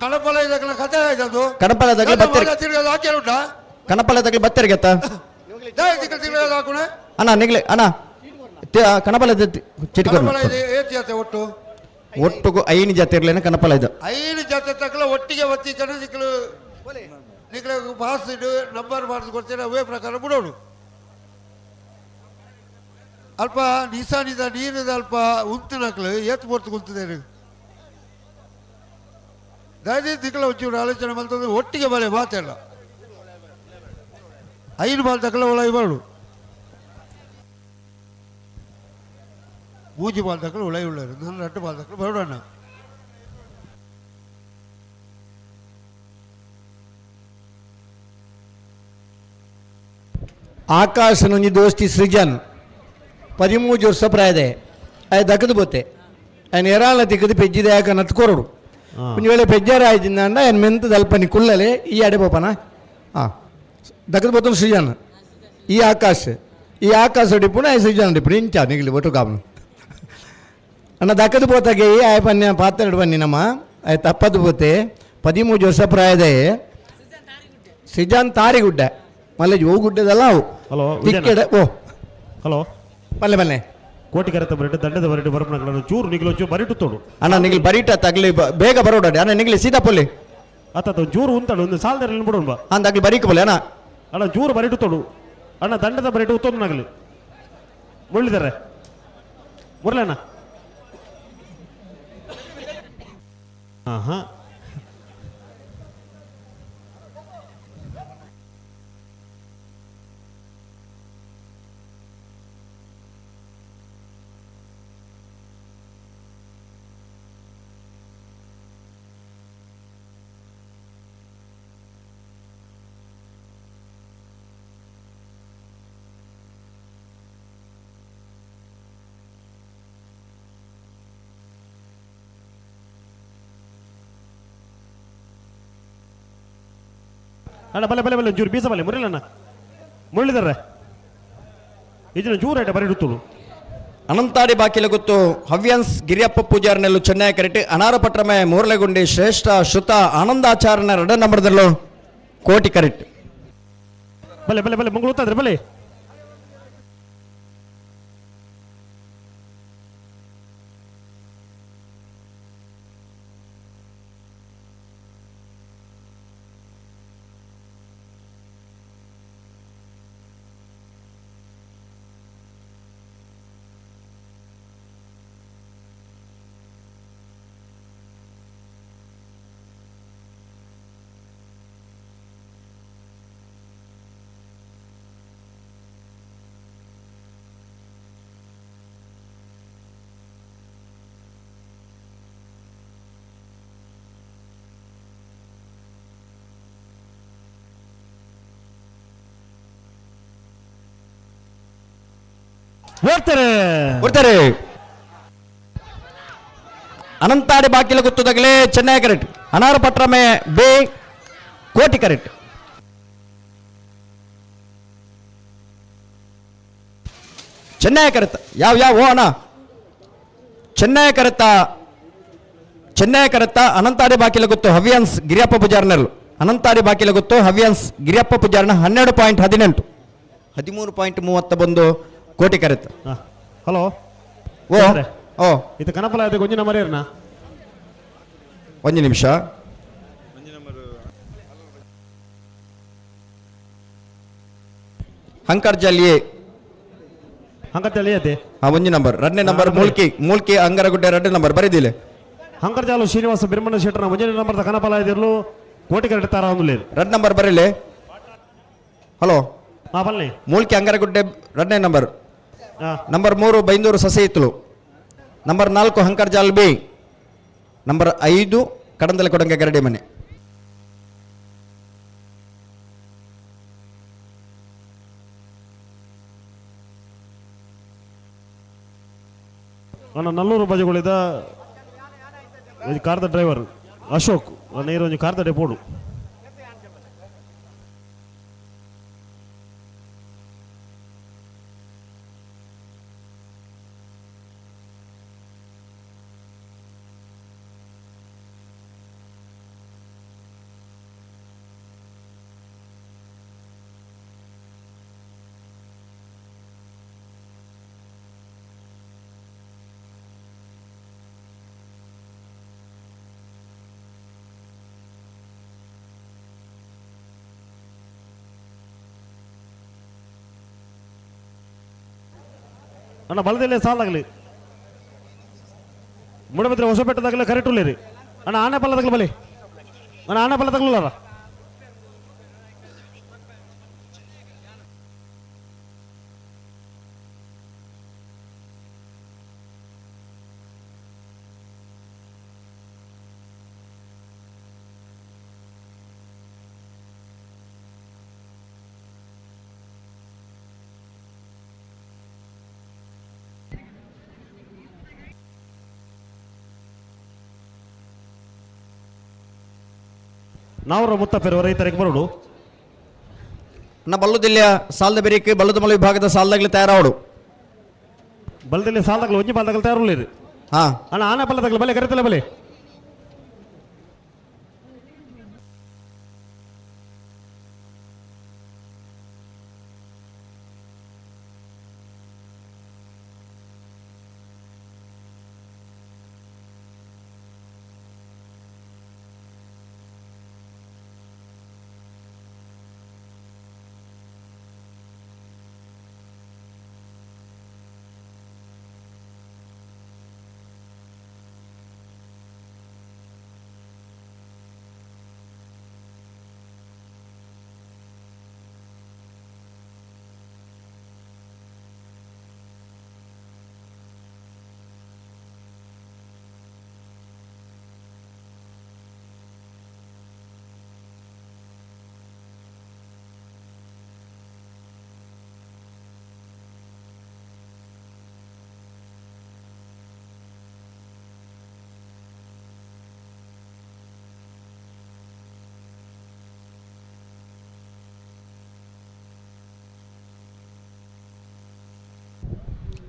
ಕಣಪಲ ಇದಕ್ಕಲ ಕತೆ ಆಯ್ತದು. ಕಣಪಲ ದಗ್ಲ ಬತ್ತೆರ್. ತಿರ್ಗದ ಹಾಕ್ಯಾರ ಉಂಟಾ? ಕಣಪಲ ದಗ್ಲ ಬತ್ತೆರ್ಗೆತ್ತ? ದಾಯ ತಿರ್ಗದ ತಿರ್ಗದ ಹಾಕುಣ? ಅಣ್ಣ ನಿಗ್ಲೆ ಅಣ್ಣ ಕಣಪಲ ಚೀಟಿ ಕೊರ್ನ. ಕಣಪಲ ಇದು ಏತ್ ಜಾತೆ ಒಟ್ಟು? ಒಟ್ಟುಗು ಐನು ಜಾತಿ ಇರ್ಲೇನ ಕಣಪಲ ಇದು. ಐನು ಜಾತಿ ತಕ್ಕಲ ಒಟ್ಟಿಗೆ ಒತ್ತಿ ಜನ ನಿಕ್ಲು ನಿಕ್ಲೆ ಪಾಸ್ ಇಡು ನಂಬರ್ ಬಾರ್ದು ಕೊಡ್ತೇನೆ ಅವೇ ಪ್ರಕಾರ ಬಿಡೋಡು. ಅಲ್ಪ ನಿಸಾನಿದ ನೀರಿದ ಅಲ್ಪ ಉಂತಿನಕ್ಲು ಏತ್ ಪೊರ್ತು ಕುಂತಿದ್ದೇನೆ. ದಯದೀ ತಿಕ್ಕಲ ಒಂಚೂರು ಆಲೋಚನೆ ಮಲ್ತಂದ್ರೆ ಒಟ್ಟಿಗೆ ಬಲೆ ಮಾತೆಲ್ಲ ಐನು ಬಾಲ್ ತಕ್ಕಲ ಒಳ ಬರಡು ಮೂಜಿ ಬಾಲ್ ತಕ್ಕಲ ಉಳೈ ಉಳ್ಳರು ನನ್ನ ರಟ್ಟು ಬಾಲ್ ತಕ್ಕಲ ಬರೋಣ. ಆಕಾಶನೊಂಜಿ ದೋಸ್ತಿ ಸೃಜನ್ 13 ವರ್ಷ ಪ್ರಾಯದೆ ಆಯ್ ದಕ್ಕದು ಬೋತೆ ఆయన ಎರಾಲ ತಿಕ್ಕದು ಪೆಜ್ಜಿದೆ ಯಾಕ ನತ್ಕೊರಡು ಒಂದು ವೇಳೆ ಪೆಜ್ಜಾರ ಆಯ್ತಿಂದ ఆయన మెంತ ದಲ್ಪನಿ ಕುಳ್ಳಲೆ ಈ ಅಡೆ ಪೋಪನ ಹಾಂ ದಕ್ಕದು ಬೋತನು ಸೃಜನ್ ಈ ಆಕಾಶ್ ಈ ಆಕಾಶ ಡಿಪ್ಪುನ ಆಯ್ ಸೃಜನ್ ಡಿಪ್ಪುನ ಇಂಚ ನಿಗಲಿ ಒಟ್ಟು ಕಾಪನು ಅಣ್ಣ ದಕ್ಕದು ಪೋತಾಗೆ ಈ ಆಯ್ ಪನ್ಯ ಪಾತ್ರ ಬನ್ನಿ ನಮ್ಮ ಆಯ್ ತಪ್ಪದು ಪೋತೆ 13 ವರ್ಷ ಪ್ರಾಯದೆ ಸೃಜನ್ ತಾರಿಗುಡ್ಡೆ ಮಲ್ಲೇಜ್ ಹೂ ಗುಡ್ಡೆದಲ್ಲ ಅವು. ಹಲೋ. ತಿಕ್ಕೆಡೆ ಓ. ಹಲೋ. ಬಲ್ಲೆ ಬಲ್ಲೆ. ಕೋಟಿ ಕರೆತ ಬರಿಟು ದಂಡದ ಬರಿಟು ಬರಪನಗಳನ್ನು ಚೂರು ನಿಗಲು ಚೂರು ಬರಿಟು ತೋಡು. ಅಣ್ಣ ನಿಗಲಿ ಬರಿಟ ತಗಲಿ ಬೇಗ ಬರೋಡ ಅಣ್ಣ ನಿಗಲಿ ಸೀದಾ ಪೊಲಿ. ಅತ್ತ ಚೂರು ಉಂತಾಡು ಒಂದು ಸಾಲದಲ್ಲಿ ಬಿಡೋಣ ಬಾ. ಅಂದ ಅಗ್ಲಿ ಬರೀಕ ಬೋಲೆ ಅಣ್ಣ. ಅಣ್ಣ ಚೂರು ಬರಿಟು ತೋಡು ಅಣ್ಣ ದಂಡದ ಬರಿಟು ಉತ್ತೊಂದು ನಗಲಿ ಮುರಳಿದಾರೆ ಮುರಳಿ ಅಣ್ಣ. ಹಾಂ ಹಾಂ ಅಣ್ಣ ಬಲೆ ಬಲೆ ಬಲೆ ಒಂಚೂರು ಬೀಸ ಬಲೆ ಮುರಳಿ ಅಣ್ಣ ಮುರಳಿದಾರೆ ಇದನ್ನ ಚೂರು ಆಯ್ತಾ ಬರೀ ತುಳು. ಅನಂತಾಡಿ ಬಾಕಿಲ ಗೊತ್ತು ಹವ್ಯನ್ಸ್ ಗಿರಿಯಪ್ಪ ಪೂಜಾರನೆಲ್ಲು ಚೆನ್ನೈ ಕರೆಟ್ ಅನಾರ ಪಟ್ರಮೆ ಮೂರ್ಲೆಗುಂಡಿ ಶ್ರೇಷ್ಠ ಶ್ರುತ ಆನಂದಾಚಾರನ ಎರಡ ನಂಬರ್ದಲ್ಲೂ ಕೋಟಿ ಕರೆಟ್. ಬಲೆ ಬಲೆ ಬಲೆ ಮಂಗಳೂರು ಬಲೆ. ಬರ್ತಾರೆ ಬರ್ತಾರೆ. ಅನಂತಾಡಿ ಬಾಕಿಲ ಗುತ್ತದಾಗಲೇ ಚೆನ್ನೈ ಕರೆಕ್ಟ್ ಅನಾರ ಪಟ್ರಮೆ ಬಿ ಕೋಟಿ ಕರೆಕ್ಟ್. ಚೆನ್ನೈ ಕರೆತ ಯಾವ ಯಾವ ಓ ಅಣ್ಣ ಚೆನ್ನೈ ಕರೆತ ಚೆನ್ನೈ ಕರೆತ ಅನಂತಾಡಿ ಬಾಕಿಲ ಗುತ್ತು ಹವ್ಯನ್ಸ್ ಗಿರಿಯಪ್ಪ ಪೂಜಾರ್ನರ್ಲು ಅನಂತಾಡಿ ಬಾಕಿಲ ಗುತ್ತು ಹವ್ಯನ್ಸ್ ಗಿರಿಯಪ್ಪ ಪೂಜಾರ್ನ 12.18 13.31 ಕೋಟಿ ಕರೆತ. ಹಲೋ. ಓ ಓ ಇದು ಕನಪಲ ಇದೆ ಗೊಂಜಿ ನಂಬರ್ ಏರ್ನಾ? ಒಂದು ನಿಮಿಷ. ಹಂಕರ್ಜಲ್ಲಿ ಹಂಕರ್ಜಲ್ಲಿ ಅದೇ ಹಾ ಒಂಜಿ ನಂಬರ್ ಎರಡನೇ ನಂಬರ್ ಮೂಲ್ಕಿ ಮೂಲ್ಕಿ ಅಂಗರಗುಡ್ಡೆ ಎರಡನೇ ನಂಬರ್ ಬರೀದಿಲ್ಲ. ಹಂಕರ್ಜಾಲು ಶ್ರೀನಿವಾಸ ಬಿರ್ಮಣ್ಣ ಶೆಟ್ಟರ್ನ ಒಂಜನೇ ನಂಬರ್ ಕನಪಲ ಇದಿರ್ಲು ಕೋಟಿ ಕರೆಕ್ಟ್ ತಾರ ಒಂದು ಎರಡು ನಂಬರ್ ಬರೀಲಿ. ಹಲೋ. ಹಾ ಬನ್ನಿ. ಮೂಲ್ಕಿ ಅಂಗರಗುಡ್ಡೆ ಎರಡನೇ ನಂಬರ್. ನಂಬರ್ 3 ಬೈಂದೂರು ಸಸೆಯಿತಲು. Number 4 Hankarjal B. Number 5 Kadandale Kodange ಗರಡಿ ಮನೆ. ಅಣ್ಣ ನಲ್ಲೂರು ಬಜೆಗಳಿದ ಕಾರ್ದ ಡ್ರೈವರ್ ಅಶೋಕ್ ನೀರು ಒಂಜಿ ಕಾರ್ದ ಡೆಪೋಡು. ಅಣ್ಣ ಬಲದಲ್ಲೇ ಸಾಲಾಗಲಿ ಮೂಡಬಿದ್ರೆ ಹೊಸಪೇಟೆದಾಗಲೇ ಕರೆಕ್ಟ್ ಉಳ್ಳೇರಿ ಅಣ್ಣ ಆನೆ ಪಲ್ಲದಾಗಲಿ ಬಲಿ ಅಣ್ಣ ಆನೆ ಪಲ್ಲದಾಗಲಲ್ಲ. ನಾವರ ಮುತ್ತಪ್ಪೆರು ರೈತರಿಗೆ ಬರೋಡು. ಅಣ್ಣ ಬಲ್ಲುದಿಲ್ಲ ಸಾಲದ ಬೆರಿಕೆ ಬಲ್ಲದ ವಿಭಾಗದ ಸಾಲದಾಗಲಿ ತಯಾರಾವಡು. ಬಲದಲ್ಲಿ ಸಾಲದಾಗಲಿ ಒಂಜಿ ಬಾಲ್ದಾಗಲಿ ತಯಾರುಳ್ಳಿರಿ. ಹಾ ಅಣ್ಣ ಆನೆ ಪಲ್ಲದಾಗಲಿ ಬಲೆ ಕರಿತಲ್ಲ ಬಲೆ.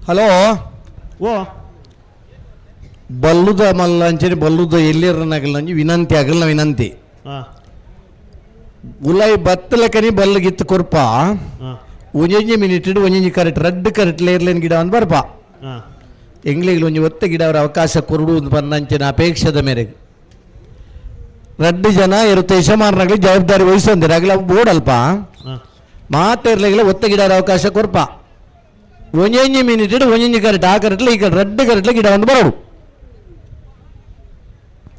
ಹಲೋ. ಓ ಬಲ್ಲುದ ಮಲ್ಲ ಅಂಚನೆ ಬಲ್ಲುದ ಎಲ್ಲಿರನಾಗಲ್ಲ ವಿನಂತಿ ಆಗಲ್ಲ ವಿನಂತಿ. ಉಲೈ ಬತ್ತಲಕನಿ ಬಲ್ಲಗಿತ್ತು ಕೊರ್ಪ ಒಂಜೊಂಜಿ ಮಿನಿಟ್ ಒಂಜೊಂಜಿ ಕರೆಕ್ಟ್ ರಡ್ಡ್ ಕರೆಕ್ಟ್ ಲೇರ್ಲೇನ್ ಗಿಡ ಅಂದ್ ಬರ್ಪ. ಎಂಗ್ಲಿಗ್ ಒಂಜಿ ಒತ್ತ ಗಿಡ ಅವರ ಅವಕಾಶ ಕೊರಡು ಬಂದಂಚಿನ ಅಪೇಕ್ಷೆದ ಮೇರೆಗೆ ರಡ್ಡು ಜನ ಇರುತ್ತೆ ಯಜಮಾನರಾಗಲಿ ಜವಾಬ್ದಾರಿ ವಹಿಸೊಂದಿರ ಆಗಲಿ ಅವು ಬೋರ್ಡ್ ಅಲ್ಪ ಮಾತಿರ್ಲಿಲ್ಲ ಒತ್ತ ಗಿಡ ಅವಕಾಶ ಕೊರ್ಪ ಒಂಜೊಂಜಿ ಮಿನಿಟ್ ಒಂಜೊಂಜಿ ಕರೆಕ್ಟ್ ಆ ಕರೆಕ್ಟ್ಲ ಈ ಕಡೆ ರಡ್ಡು ಕರೆಕ್ಟ್ಲ ಗಿಡ ಒಂದು ಬರೋಡು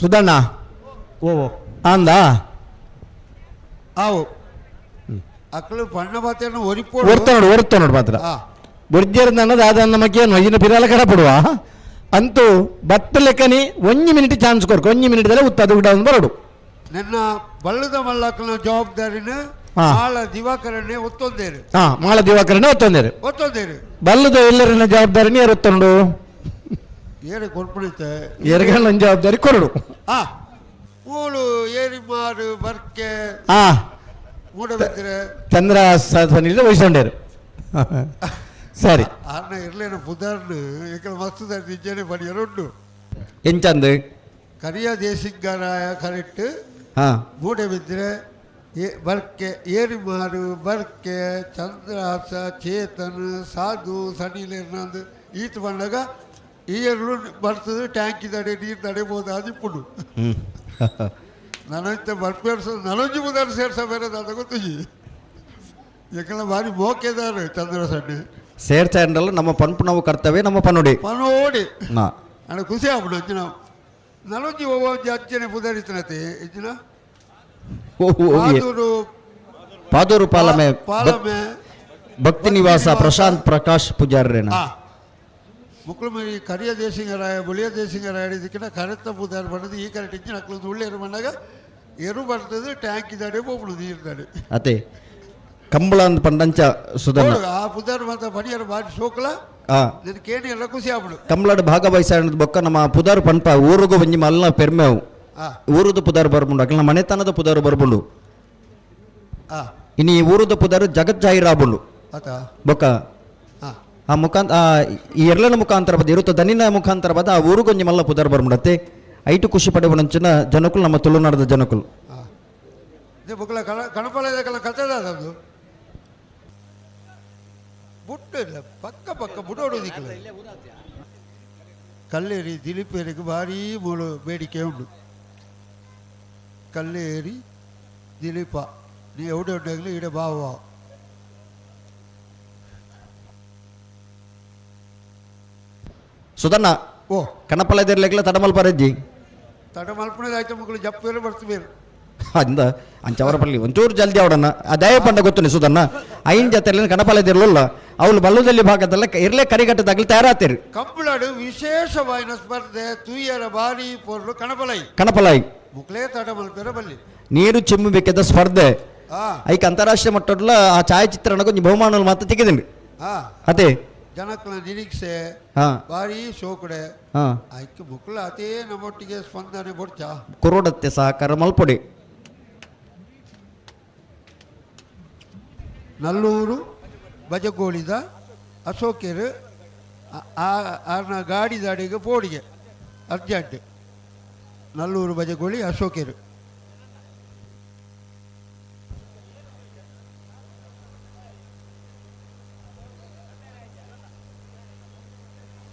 ಸುಧಣ್ಣ. ಓ ಅಂದ ಆವು ಅಕ್ಕಳು ಪಣ್ಣ ಬಾತೆಯನ್ನು ಒರಿಪೋಡು ಒರ್ತ ನೋಡು ಒರ್ತ ನೋಡು ಮಾತ್ರ ಬೊರ್ಜರ್ ನನ್ನದು ಆದ ನಮಗೇನು ಇನ್ನು ಪಿರಾಲ ಕಡಪಡುವ ಅಂತೂ ಬತ್ತ ಲೆಕ್ಕನಿ ಒಂಜಿ ಮಿನಿಟ್ ಚಾನ್ಸ್ ಕೊರ್ಕು ಒಂಜಿ ಮಿನಿಟ್ ದಲ್ಲೇ ಉತ್ತದು ಗಿಡ ಒಂದು ಬರೋಡು. ನಿನ್ನ ಬಲ್ಲದ ಮಲ್ಲಕ್ಕನ ಜವಾಬ್ದಾರಿನ ಮಾಳ ದಿವಾಕರನ್ನೇ ಒತ್ತೊಂದೇರು. ಹಾ ಮಾಳ ದಿವಾಕರನ್ನೇ ಒತ್ತೊಂದೇರು ಒತ್ತೊಂದೇರು. ಬಲ್ಲದ ಎಲ್ಲರನ್ನ ಜವಾಬ್ದಾರಿನ ಯಾರು ಒತ್ತೊಂಡು ಏರು ಕೊರ್ಪುಣಿತೆ ಎರಗಣ್ಣ ಜವಾಬ್ದಾರಿ ಕೊರಡು. ಹಾ ಮೂಳು ಏರಿಮಾರು ಬರ್ಕೆ ಹಾ ಮೂಡಬಿದ್ರೆ ಚಂದ್ರ ಸನಿಲ್ ವಹಿಸ್ಕೊಂಡೇರು. ಸರಿ ಅನ್ನ ಇರ್ಲೇನ ಪುದರ್ನು ಏಕಲ ಮಸ್ತ್ ನಿಜನೇ ಪಡಿಯರುಂಡು. ಎಂಚಂದು ಕರಿಯ ದೇಸಿಂಗರಾಯ ಕರೆಕ್ಟ್ ಹಾ ಮೂಡಬಿದ್ರೆ ಬರ್ಕೆ ಏರಿಮಾರು ಬರ್ಕೆ ಚಂದ್ರಹಾಸ ಚೇತನ್ ಸಾಧು ಸನಿಲ್ ನಂದು ಈತ ಬಂದಾಗ ಈ ಎರಡು ಬರ್ತದೆ ಟ್ಯಾಂಕಿ ತಡೆ ನೀರು ತಡೆಬೋದು ಅದು ನನಂತ ಬರ್ಪೇರ್ಸ ನನಂಜಿ ಮುದಾರ ಸೇರ್ಸ ಬೇರೆ ದಾದ ಗೊತ್ತಿಜಿ ಯಾಕಂದ್ರೆ ಭಾರಿ ಮೋಕೆದಾರು ಚಂದ್ರ ಸಣ್ಣ ಸೇರ್ಚಾಂಡಲ್ಲ ನಮ್ಮ ಪನ್ಪು ನಾವು ಕರ್ತವ್ಯ ನಮ್ಮ ಪನುಡಿ ಪನೋಡಿ ನಾನು ಖುಷಿ ಆಗ್ಬಿಡು ಅಂಚಿನ ನಲೊಂಜಿ ಒಬ್ಬ ಅಜ್ಜನೆ ಪುದರಿತನತೆ ಇಜ್ಜಿನ ಪಾದೂರು ಪಾದೂರು ಪಾಲಮೆ ಪಾಲಮೆ ಭಕ್ತಿ ನಿವಾಸ ಪ್ರಶಾಂತ್ ಪ್ರಕಾಶ್ ಪೂಜಾರ್ರೇನ. ಮುಕ್ಳು ಕರಿಯ ದೇಶಿಂಗರಾಯ ಬುಳಿಯ ದೇಶಿಂಗರಾಯ ಇದಕ್ಕಿಂತ ಕರೆತ್ತ ಪೂಜಾರಿ ಬಣ್ಣದು ಈ ಕರೆಕ್ಟ್ ಇಂಚಿನ ಅಕ್ಲು ಉಳ್ಳೇರು ಬಂದಾಗ ಎರು ಬರ್ತದೆ ಟ್ಯಾಂಕ್ ಇದ್ದಾಡೆ ಹೋಗ್ಬಿಡು ನೀರು ಅತೆ ಕಂಬಳ ಅಂದ್ ಪಂಡಂಚ ಸುಧನ ಆ ಪುದಾರ್ ಮಾತ್ರ ಬಡಿಯರು ಬಾರಿ ಸೋಕಲ ಕೇಣಿ ಎಲ್ಲ ಖುಷಿ ಆಗ್ಬಿಡು. ಕಂಬಳಡ್ ಭಾಗವಹಿಸ ಬೊಕ್ಕ ನಮ್ಮ ಪುದಾರು ಪನ್ಪ ಊರುಗು ಒಂಜಿ ಮಲ್ಲ ಪೆರ್ಮೆವು ಊರುದ ಪುದಾರು ಬರ್ಬುಂಡು ಅಕಲ್ನ ಮನೆತನದ ಪುದಾರು ಬರ್ಬುಂಡು ಇನಿ ಊರುದ ಪುದಾರು ಜಗತ್ ಜಾಹೀರಾಬುಂಡು ಬೊಕ್ಕ ಆ ಮುಖಾಂತರ ಈ ಎರಲನ ಮುಖಾಂತರ ಬದ ಇರುತ್ತ ದನಿನ ಮುಖಾಂತರ ಬದ ಆ ಊರುಗೊಂಜಿ ಮಲ್ಲ ಪುದಾರು ಬರ್ಬುಂಡತ್ತೆ ಐಟು ಖುಷಿ ಪಡೆಯುವಂಚಿನ ಜನಕುಲು ನಮ್ಮ ತುಳುನಾಡದ ಜನಕುಲು. ಬುಟ್ಟು ಇಲ್ಲ ಪಕ್ಕ ಪಕ್ಕ ಬುಡೋಡು ಕಲ್ಲೇರಿ ದಿಲೀಪೇರಿಗೆ ಭಾರೀ ಮೂಲ ಬೇಡಿಕೆ ಉಂಟು. ಕಲ್ಲೇರಿ ದಿಲೀಪ ನೀ ಎವಡೆ ಉಂಡಾಗಲಿ ಈಡೆ ಬಾವ. ಸುಧಣ್ಣ ಓ ಕಣಪಲದಿರ್ಲಿಕ್ಲ ತಡಮಲ್ ಪರಜ್ಜಿ ತಡಮಲ್ಪುಣದ ಆಯ್ತು ಮಕ್ಕಳು ಜಪ್ಪೇರು ಬರ್ತೀವಿ ಅಂದ ಅಂಚವರ ಪಲ್ಲಿ ಒಂಚೂರು ಜಲ್ದಿ ಅವಡನ್ನ ಆ ದಯ ಪಂಡ ಗೊತ್ತುನಿ ಸುಧಣ್ಣ ಐನ್ ಜೊತೆಲಿ ಕಣಪಲದಿರ್ಲಿಲ್ಲ ಅವಳು ಬಲ್ಲುದಲ್ಲಿ ಭಾಗದಲ್ಲ ಇರ್ಲೇ ಕರಿಗಟ್ಟದಾಗಲಿ ತಯಾರಾತೀರಿ. ಕಂಬಳಡು ವಿಶೇಷವಾಯಿನ ಸ್ಪರ್ಧೆ ತುಯ್ಯರ ಬಾರಿ ಪೊರ್ಲು ಕಣಪಲೈ ಕಣಪಲೈ ಮುಕ್ಲೇ ತಡಮಲ್ಪೇರ ಬಲ್ಲಿ ನೀರು ಚಿಮ್ಮಬೇಕಿದ್ದ ಸ್ಪರ್ಧೆ ಐಕ್ ಅಂತಾರಾಷ್ಟ್ರೀಯ ಮಟ್ಟದ ಆ ಛಾಯಾಚಿತ್ರಣ ಕೊಂಚ ಬಹುಮಾನ ಮಾತ್ರ ತೆಗೆದಿನಿ ಅದೇ ಜನಕ್ಕನ ನಿರೀಕ್ಷೆ ಭಾರಿ ಶೋಕಡೆ ಐಕ್ ಮುಕ್ಲ ಅದೇ ನಮ್ಮೊಟ್ಟಿಗೆ ಸ್ಪಂದನೆ ಬೊಡ್ಚ ಕುರುಡತ್ತೆ ಸಹಕಾರ ಮಲ್ಪೊಡಿ. ನಲ್ಲೂರು ಬಜಗೋಳಿದ ಅಶೋಕರು ಆರ್ನ ಗಾಡಿ ದಾಡಿಗೆ ಪೋಡಿಗೆ ಅರ್ಜೆಂಟ್ ನಲ್ಲೂರು ಬಜಗೋಳಿ ಅಶೋಕರು.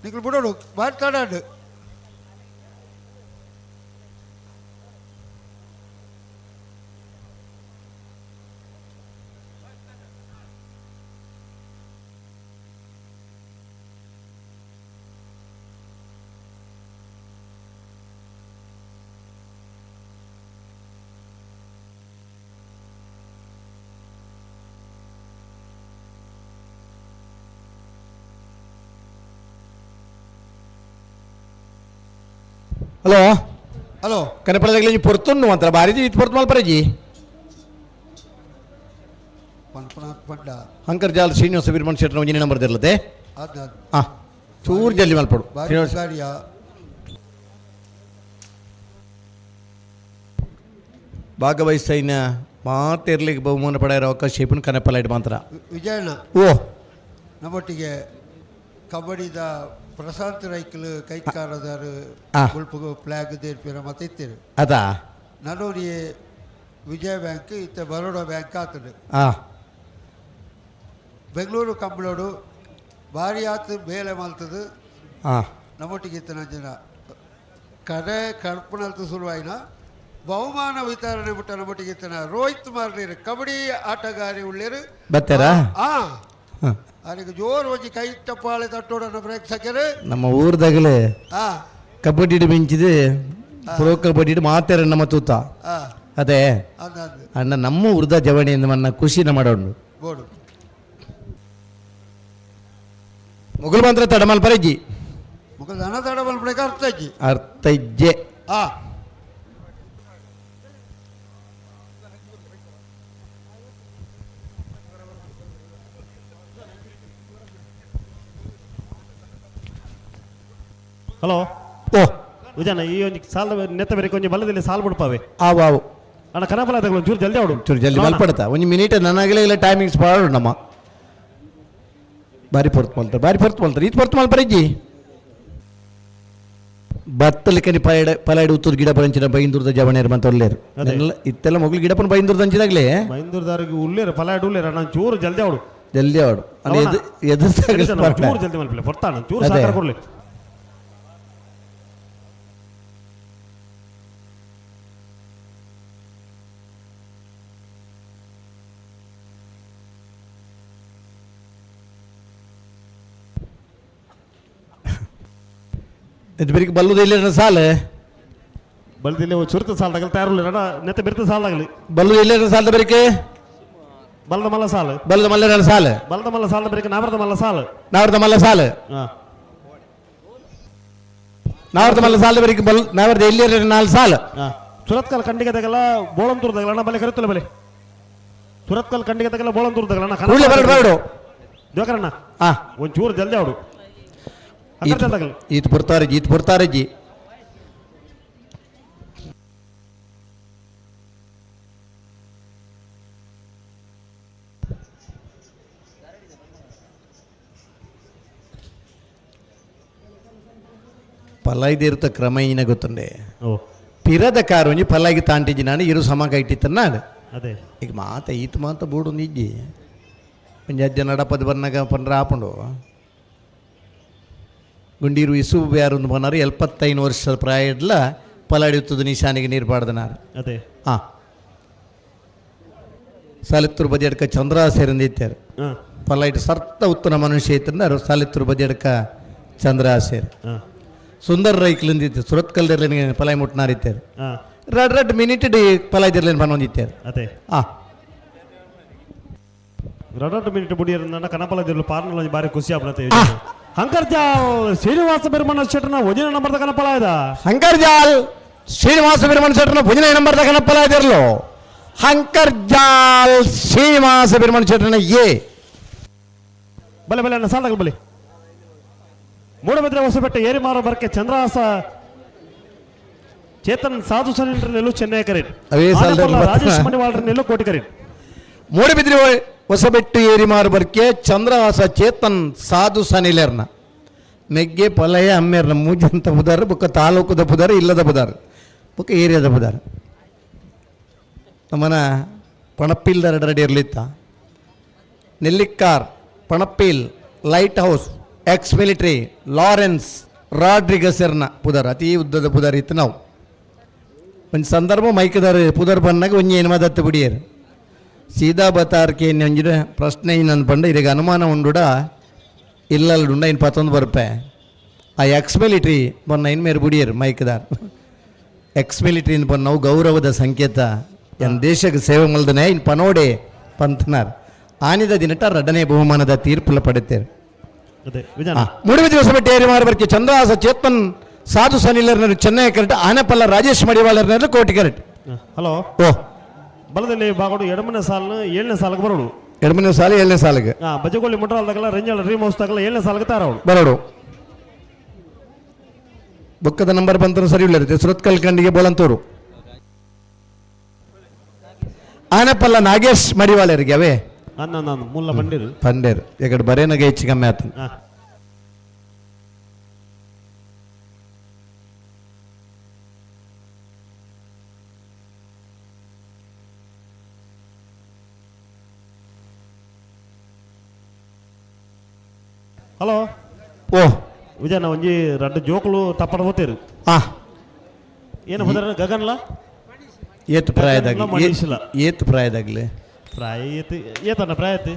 ನಿಕ್ಲು ಬಿಡೋಡು ಬಾರಿ ತಡಾಡು. ಹಲೋ ಹಲೋ ಕನಪಳದಾಗಲಿ ನೀವು ಪೊರ್ತುಂಡು ಮಾತ್ರ ಬಾರಿ ಇದು ಪೊರ್ತು ಮಲ್ಪರಜಿ ಪಂಡ ಅಂಕರ್ ಜಾಲ್ ಶ್ರೀನಿವಾಸ ವೀರ್ಮನ್ ಶೆಟ್ಟರ್ ಒಂಜಿನ ನಂಬರ್ ಇರ್ಲತ್ತೆ ಹಾಂ ಚೂರು ಜಲ್ದಿ ಮಲ್ಪಡು. ಭಾಗವಹಿಸೈನ ಮಾತಿರ್ಲಿಕ್ಕೆ ಬಹುಮಾನ ಪಡೆಯರ ಅವಕಾಶ ಇಪ್ಪನು ಕನಪಲ ಮಾತ್ರ. ವಿಜಯಣ್ಣ ಓ ನಮ್ಮೊಟ್ಟಿಗೆ ಕಬಡ್ಡಿದ ಪ್ರಶಾಂತ್ ರೈಕ್ಲು ಕೈಕಾರದಾರು ಉಳ್ಪುಗು ಫ್ಲಾಗ್ ದೇರ್ಪಿರ ಮತ್ತೆ ಇತ್ತೀರು ಅದಾ ನಡೋರಿ ವಿಜಯ ಬ್ಯಾಂಕ್ ಇತ್ತ ಬರೋಡ ಬ್ಯಾಂಕ್ ಆತಡು ಬೆಂಗಳೂರು ಕಂಬಳೋಡು ಭಾರಿ ಆತು ಬೇಲೆ ಮಲ್ತದು ನಮ್ಮೊಟ್ಟಿಗೆ ಇತ್ತನ ಜನ ಕಡೆ ಕಡ್ಪನಲ್ತು ಸುರುವಾಯಿನ ಬಹುಮಾನ ವಿತರಣೆ ಬಿಟ್ಟ ನಮ್ಮೊಟ್ಟಿಗೆ ಇತ್ತನ ರೋಹಿತ್ ಮಾರ್ಲಿರು ಕಬಡ್ಡಿ ಆಟಗಾರಿ ಉಳ್ಳೇರು ಬತ್ತಾರಾ ಅದಕ್ಕೆ ಜೋರು ಹೋಗಿ ಕೈ ಚಪ್ಪಾಳೆ ತಟ್ಟೋಡನ ಪ್ರೇಕ್ಷಕರು. ನಮ್ಮ ಊರ್ದಾಗಲೇ ಕಬಡ್ಡಿ ಮಿಂಚಿದೆ ಪ್ರೊ ಕಬಡ್ಡಿ ಮಾತಾರ ನಮ್ಮ ತೂತ ಅದೇ ಅಣ್ಣ ನಮ್ಮ ಊರ್ದ ಜವಣಿಯಿಂದ ಮನ್ನ ಖುಷಿನ ಮಾಡೋಣ. ಮುಗುಲ್ ಮಂತ್ರ ತಡಮಲ್ ಪರಜ್ಜಿ ಮುಗುಲ್ ದನ ತಡಮಲ್ ಪರಜ್ಜಿ ಅರ್ಥ ಇಜ್ಜಿ ಅರ್ಥ ಇಜ್ಜೆ. ಹಲೋ ಓ ವಿಜಯಣ್ಣ ಈ ಒಂದು ಸಾಲ ನೆತ್ತ ಬೇರೆ ಕೊಂಚ ಬಲ್ಲದಲ್ಲಿ ಸಾಲು ಬಿಡ್ಪಾವೆ ಆವು ಆವು ಅಣ್ಣ ಕನಪಲ ತಗೊಳ್ಳಿ ಚೂರು ಜಲ್ದಿ ಅವಡು ಚೂರು ಜಲ್ದಿ ಮಲ್ಪಡ್ತಾ ಒಂದು ಮಿನಿಟ್ ನನಗಲೇ ಇಲ್ಲ ಟೈಮಿಂಗ್ಸ್ ಪಾಡು ನಮ್ಮ ಬಾರಿ ಪೊರ್ತು ಮಲ್ತಾರೆ ಬಾರಿ ಪೊರ್ತು ಮಲ್ತಾರೆ ಇದು ಪೊರ್ತು ಮಲ್ಪರಜ್ಜಿ ಬತ್ತಲಿಕನಿ ಪಲಾಯ್ಡ ಪಲಾಯ್ಡು ಉತ್ತೂರು ಗಿಡ ಪರಂಚಿನ ಬೈಂದೂರದ ಜವಣೇರು ಅಂತ ಒಳ್ಳೇರು ಇತ್ತೆಲ್ಲ ಮಗಳು ಗಿಡಪನ ಬೈಂದೂರದ ಹಂಚಿದಾಗಲೇ ಬೈಂದೂರದಾರಿಗೆ ಉಳ್ಳೇರು ಪಲಾಯ್ಡು ಉಳ್ಳೇರು ಅಣ್ಣ ಚೂರು ಜಲ್ದಿ ಅವಡು ಜಲ್ದಿ ಅವಡು ಎದುರು ಚೂರು ಜಲ್ದಿ ಮಲ್ಪಲೆ ಪೊರ್ತಾಣ ಚೂರು ಸಹಕಾರ ಕೊಡ್ಲಿ. ಇದು ಬೆಳಿಗ್ಗೆ ಬಲ್ಲುದ ಇಲ್ಲ ಸಾಲ ಬಲ್ದಿಲ್ಲ ಚುರುತ ಸಾಲದಾಗಲಿ ತಯಾರಿಲ್ಲ ನೆತ್ತ ಬಿರ್ತ ಸಾಲದಾಗಲಿ ಬಲ್ಲು ಇಲ್ಲ ಸಾಲದ ಬೆರಿಕೆ ಬಲದ ಮಲ್ಲ ಸಾಲ ಬಲದ ಮಲ್ಲ ಸಾಲ ಬಲದ ಮಲ್ಲ ಸಾಲದ ಬೆರಿಕೆ ನಾವರದ ಮಲ್ಲ ಸಾಲ ನಾವರದ ಮಲ್ಲ ಸಾಲ ನಾವರದ ಮಲ್ಲ ಸಾಲದ ಬೆರಿಕೆ ಬಲ್ ನಾವರದ ಎಲ್ಲಿ ನಾಲ್ ಸಾಲ ಸುರತ್ಕಲ್ ಖಂಡಿಗೆ ತಗಲ ಬೋಳಂತೂರ್ದಾಗಲ ಅಣ್ಣ ಬಲೆ ಕರಿತಲ್ಲ ಬಲೆ ಸುರತ್ಕಲ್ ಖಂಡಿಗೆ ತಗಲ ಬೋಳಂತೂರ್ದಾಗಲ ಅಣ್ಣ ಬರಡು ಜೋಕರಣ್ಣ ಒಂಚೂರು ಜಲ್ದಿ ಅವಡು ಈತ ಪುರ್ತಾರಜ್ಜಿ ಈತ ಪುರ್ತಾರಜ್ಜಿ ಪಲಾಯ್ದಿರುತ್ತ ಕ್ರಮ ಏನ ಗೊತ್ತುಂಡೆ ಪಿರದ ಕಾರೊಂಜಿ ಪಲಾಗಿ ತಾಂಟಿಜ್ಜಿ ನಾನು ಇರು ಸಮ ಕೈಟಿತ್ತನ್ನ ಅದೇ ಈಗ ಮಾತ ಈತ ಮಾತ ಬೋಡು ಇಜ್ಜಿ ಒಂಜಿ ಅಜ್ಜ ನಡಪದ ಬನ್ನಾಗ ಪಂಡ್ರ ಆಪುಂಡು ಗುಂಡೀರು ಇಸು ಬ್ಯಾರೊಂದು ಬನ್ನಾರು 75 ವರ್ಷದ ಪ್ರಾಯ ಇಡ್ಲ ಪಲಾಡಿಯುತ್ತದ ನಿಶಾನಿಗೆ ನೀರು ಪಾಡ್ದನಾರು ಅದೇ ಹಾಂ ಸಾಲಿತ್ತೂರು ಬದಿಯಡ್ಕ ಚಂದ್ರ ಸೇರಿಂದಿತ್ತಾರೆ ಪಲಾಯಿಟ್ ಸರ್ತ ಉತ್ತನ ಮನುಷ್ಯ ಐತಂದ್ರೆ ಸಾಲಿತ್ತೂರು ಬದಿಯಡ್ಕ ಚಂದ್ರಹಾಸೇರ್ ಸುಂದರ್ ರೈಕ್ಲಿಂದಿತ್ತು ಸುರತ್ಕಲ್ದಿರ್ಲಿನ ಪಲಾಯ್ ಮುಟ್ನಾರಿತ್ತೇರು ರಡ್ ರಡ್ ಮಿನಿಟ್ ಡಿ ಪಲಾಯ್ದಿರ್ಲಿನ ಪನ್ನೊಂದಿತ್ತೇರು ಅದೇ ಆ ರಡ್ ಮಿನಿಟ್ ಬುಡಿಯರ್ ಕನಪಲದಿರ್ಲು ಪಾರ್ನಲ ಬಾರಿ ಖುಷಿ ಆಪನತೆ ಹಂಕರ್ಜಾಲ್ ಶ್ರೀನಿವಾಸ ಬಿರ್ಮಣ್ಣ ಶೆಟ್ಟನ ಒಂಜಿನ ನಂಬರ್ದ ಕನಪಲಾಯ್ದ ಹಂಕರ್ಜಾಲ್ ಶ್ರೀನಿವಾಸ ಬಿರ್ಮಣ್ಣ ಶೆಟ್ಟನ ಭುಜನ ನಂಬರ್ದ ಕನಪಲಾಯ್ದಿರ್ಲು ಹಂಕರ್ಜಾಲ್ ಶ್ರೀನಿವಾಸ ಬಿರ್ಮಣ್ಣ ಶೆಟ್ಟನ ಎ ಬಲೆ ಬಲೆ ಅಣ್ಣ ಸಾಲದಾಗ ಬಲೆ ಮೂಡಬಿದ್ರೆ ಹೊಸಬೆಟ್ಟ ಏರಿಮಾರೋ ಬರ್ಕೆ ಚಂದ್ರಹಾಸ ಚೇತನ್ ಸಾಧು ಸನಿಲ್ರನೆಲ್ಲು ಚೆನ್ನೈ ಕರೀನ್ ಅವೇ ಸಾಲದಲ್ಲಿ ರಾಜೇಶ್ ಮಣಿವಾಳ್ರನೆಲ್ಲು ಕೋಟಿ ಕರೀನ್ ಮೂಡಬಿದ್ರೆ ಹೊಸಬೆಟ್ಟು ಏರಿಮಾರು ಬರ್ಕೆ ಚಂದ್ರಹಾಸ ಚೇತನ್ ಸಾಧು ಸನಿಲರ್ನ ಮೆಗ್ಗೆ ಪಲಯ ಅಮ್ಮೇರ್ನ ಮೂಜಂತ ಬುದಾರ ಬುಕ್ಕ ತಾಲೂಕುದ ಬುದಾರ ಇಲ್ಲದ ಬುದಾರ ಬುಕ್ಕ ಏರಿಯಾದ ಬುದಾರ ನಮ್ಮನ ಪಣಪ್ಪಿಲ್ದ ರೆಡಿ ಇರಲಿತ್ತ Nellikkar Panappil lighthouse ex military Lawrence ರಾಡ್ರಿಗಸರ್ನ ಪುದರ್ ಅತಿ ಉದ್ದದ ಪುದರ್ ಇತ್ತು ನಾವು ಒಂದು ಸಂದರ್ಭ ಮೈಕದಾರ ಪುದರ್ ಬಂದಾಗ ಒಂಜಿ ಏನು ಮದತ್ತು ಬಿಡಿಯರು ಸೀದಾ ಬತಾರ್ಕೆ ಒಂಜಿನ ಪ್ರಶ್ನೆ ಇನ್ನೊಂದು ಪಂಡ ಇದಕ್ಕೆ ಅನುಮಾನ ಉಂಡುಡ ಇಲ್ಲಲ್ಡುಂಡ ಇನ್ನು ಪತ್ತೊಂದು ಬರ್ಪೆ ಆ ಎಕ್ಸ್ ಮಿಲಿಟ್ರಿ ಬೊನ್ನ ಇನ್ ಮೇರೆ ಬುಡಿಯರು ಮೈಕದಾರ್ ಎಕ್ಸ್ ಮಿಲಿಟ್ರಿ ನಾವು ಗೌರವದ ಸಂಕೇತ ಎನ್ ದೇಶಕ್ಕೆ ಸೇವೆ ಮಲ್ದನೆ ಇನ್ ಪನೋಡೆ ಪಂಥನಾರ್ ಆನಿದ ದಿನಟ ರಡನೆ ಬಹುಮಾನದ ತೀರ್ಪುಲ ಪಡೆತೇರು ಮೂಡಬಿದ್ರೆ ಹೊಸಬೆಟ್ಟೆ ಏರಿಮಾರಬರ್ಕೆ ಚಂದ್ರಹಾಸ ಚೇತನ್ ಸಾಧು ಸನಿಲರ್ನರು ಚೆನ್ನೈ ಕರೆಕ್ಟ್ ಆನೆಪಲ್ಲ ರಾಜೇಶ್ ಮಡಿವಾಳರ್ನರು ಕೋಟಿ ಕರೆಕ್ಟ್ ಹಲೋ ಓ ಬಲದಲ್ಲಿ ಬಾಗೋಡು ಎಡಮನೆ ಸಾಲನ ಏಳನೇ ಸಾಲಕ್ಕೆ ಬರೋಡು ಎಡಮನೆ ಸಾಲು ಏಳನೇ ಸಾಲಿಗೆ ಬಜಗೋಳಿ ಮುಟ್ರಾಲ್ದಾಗಲ್ಲ ರಂಜಾಳ ರೀಮ್ ಹೌಸ್ ತಾಗಲ್ಲ ಏಳನೇ ಸಾಲಿಗೆ ತಾರವಳು ಬರೋಡು ಬುಕ್ಕದ ನಂಬರ್ ಬಂತರೂ ಸರಿ ಇಲ್ಲ ಸುರತ್ಕಲ್ ಕಂಡಿಗೆ ಬೋಲಂತೂರು ಆನೆಪಲ್ಲ ನಾಗೇಶ್ ಮಡಿವಾಳರಿಗೆ ಅವೇ ಮೂಲ ಬಂಡೇರು ಬಂಡೇರು ಎಕಡೆ ಬರೇನಗೆ ಹೆಚ್ಚು ಕಮ್ಮಿ ಆತು ಹಲೋ ಓ ವಿಜಯಣ್ಣ ಒಂಜಿ ರಡ್ಡು ಜೋಕುಲು ತಪ್ಪಡ ಹೋತೇರು ಏನು ಹೋದ್ರ ಗಗನ್ಲ ಏತ್ ಪ್ರಾಯದಾಗ್ಲಿ ಏತ್ ಪ್ರಾಯದಾಗ್ಲಿ ಪ್ರಾಯ ಏತ್ ಏತಣ್ಣ ಪ್ರಾಯ ಏತ್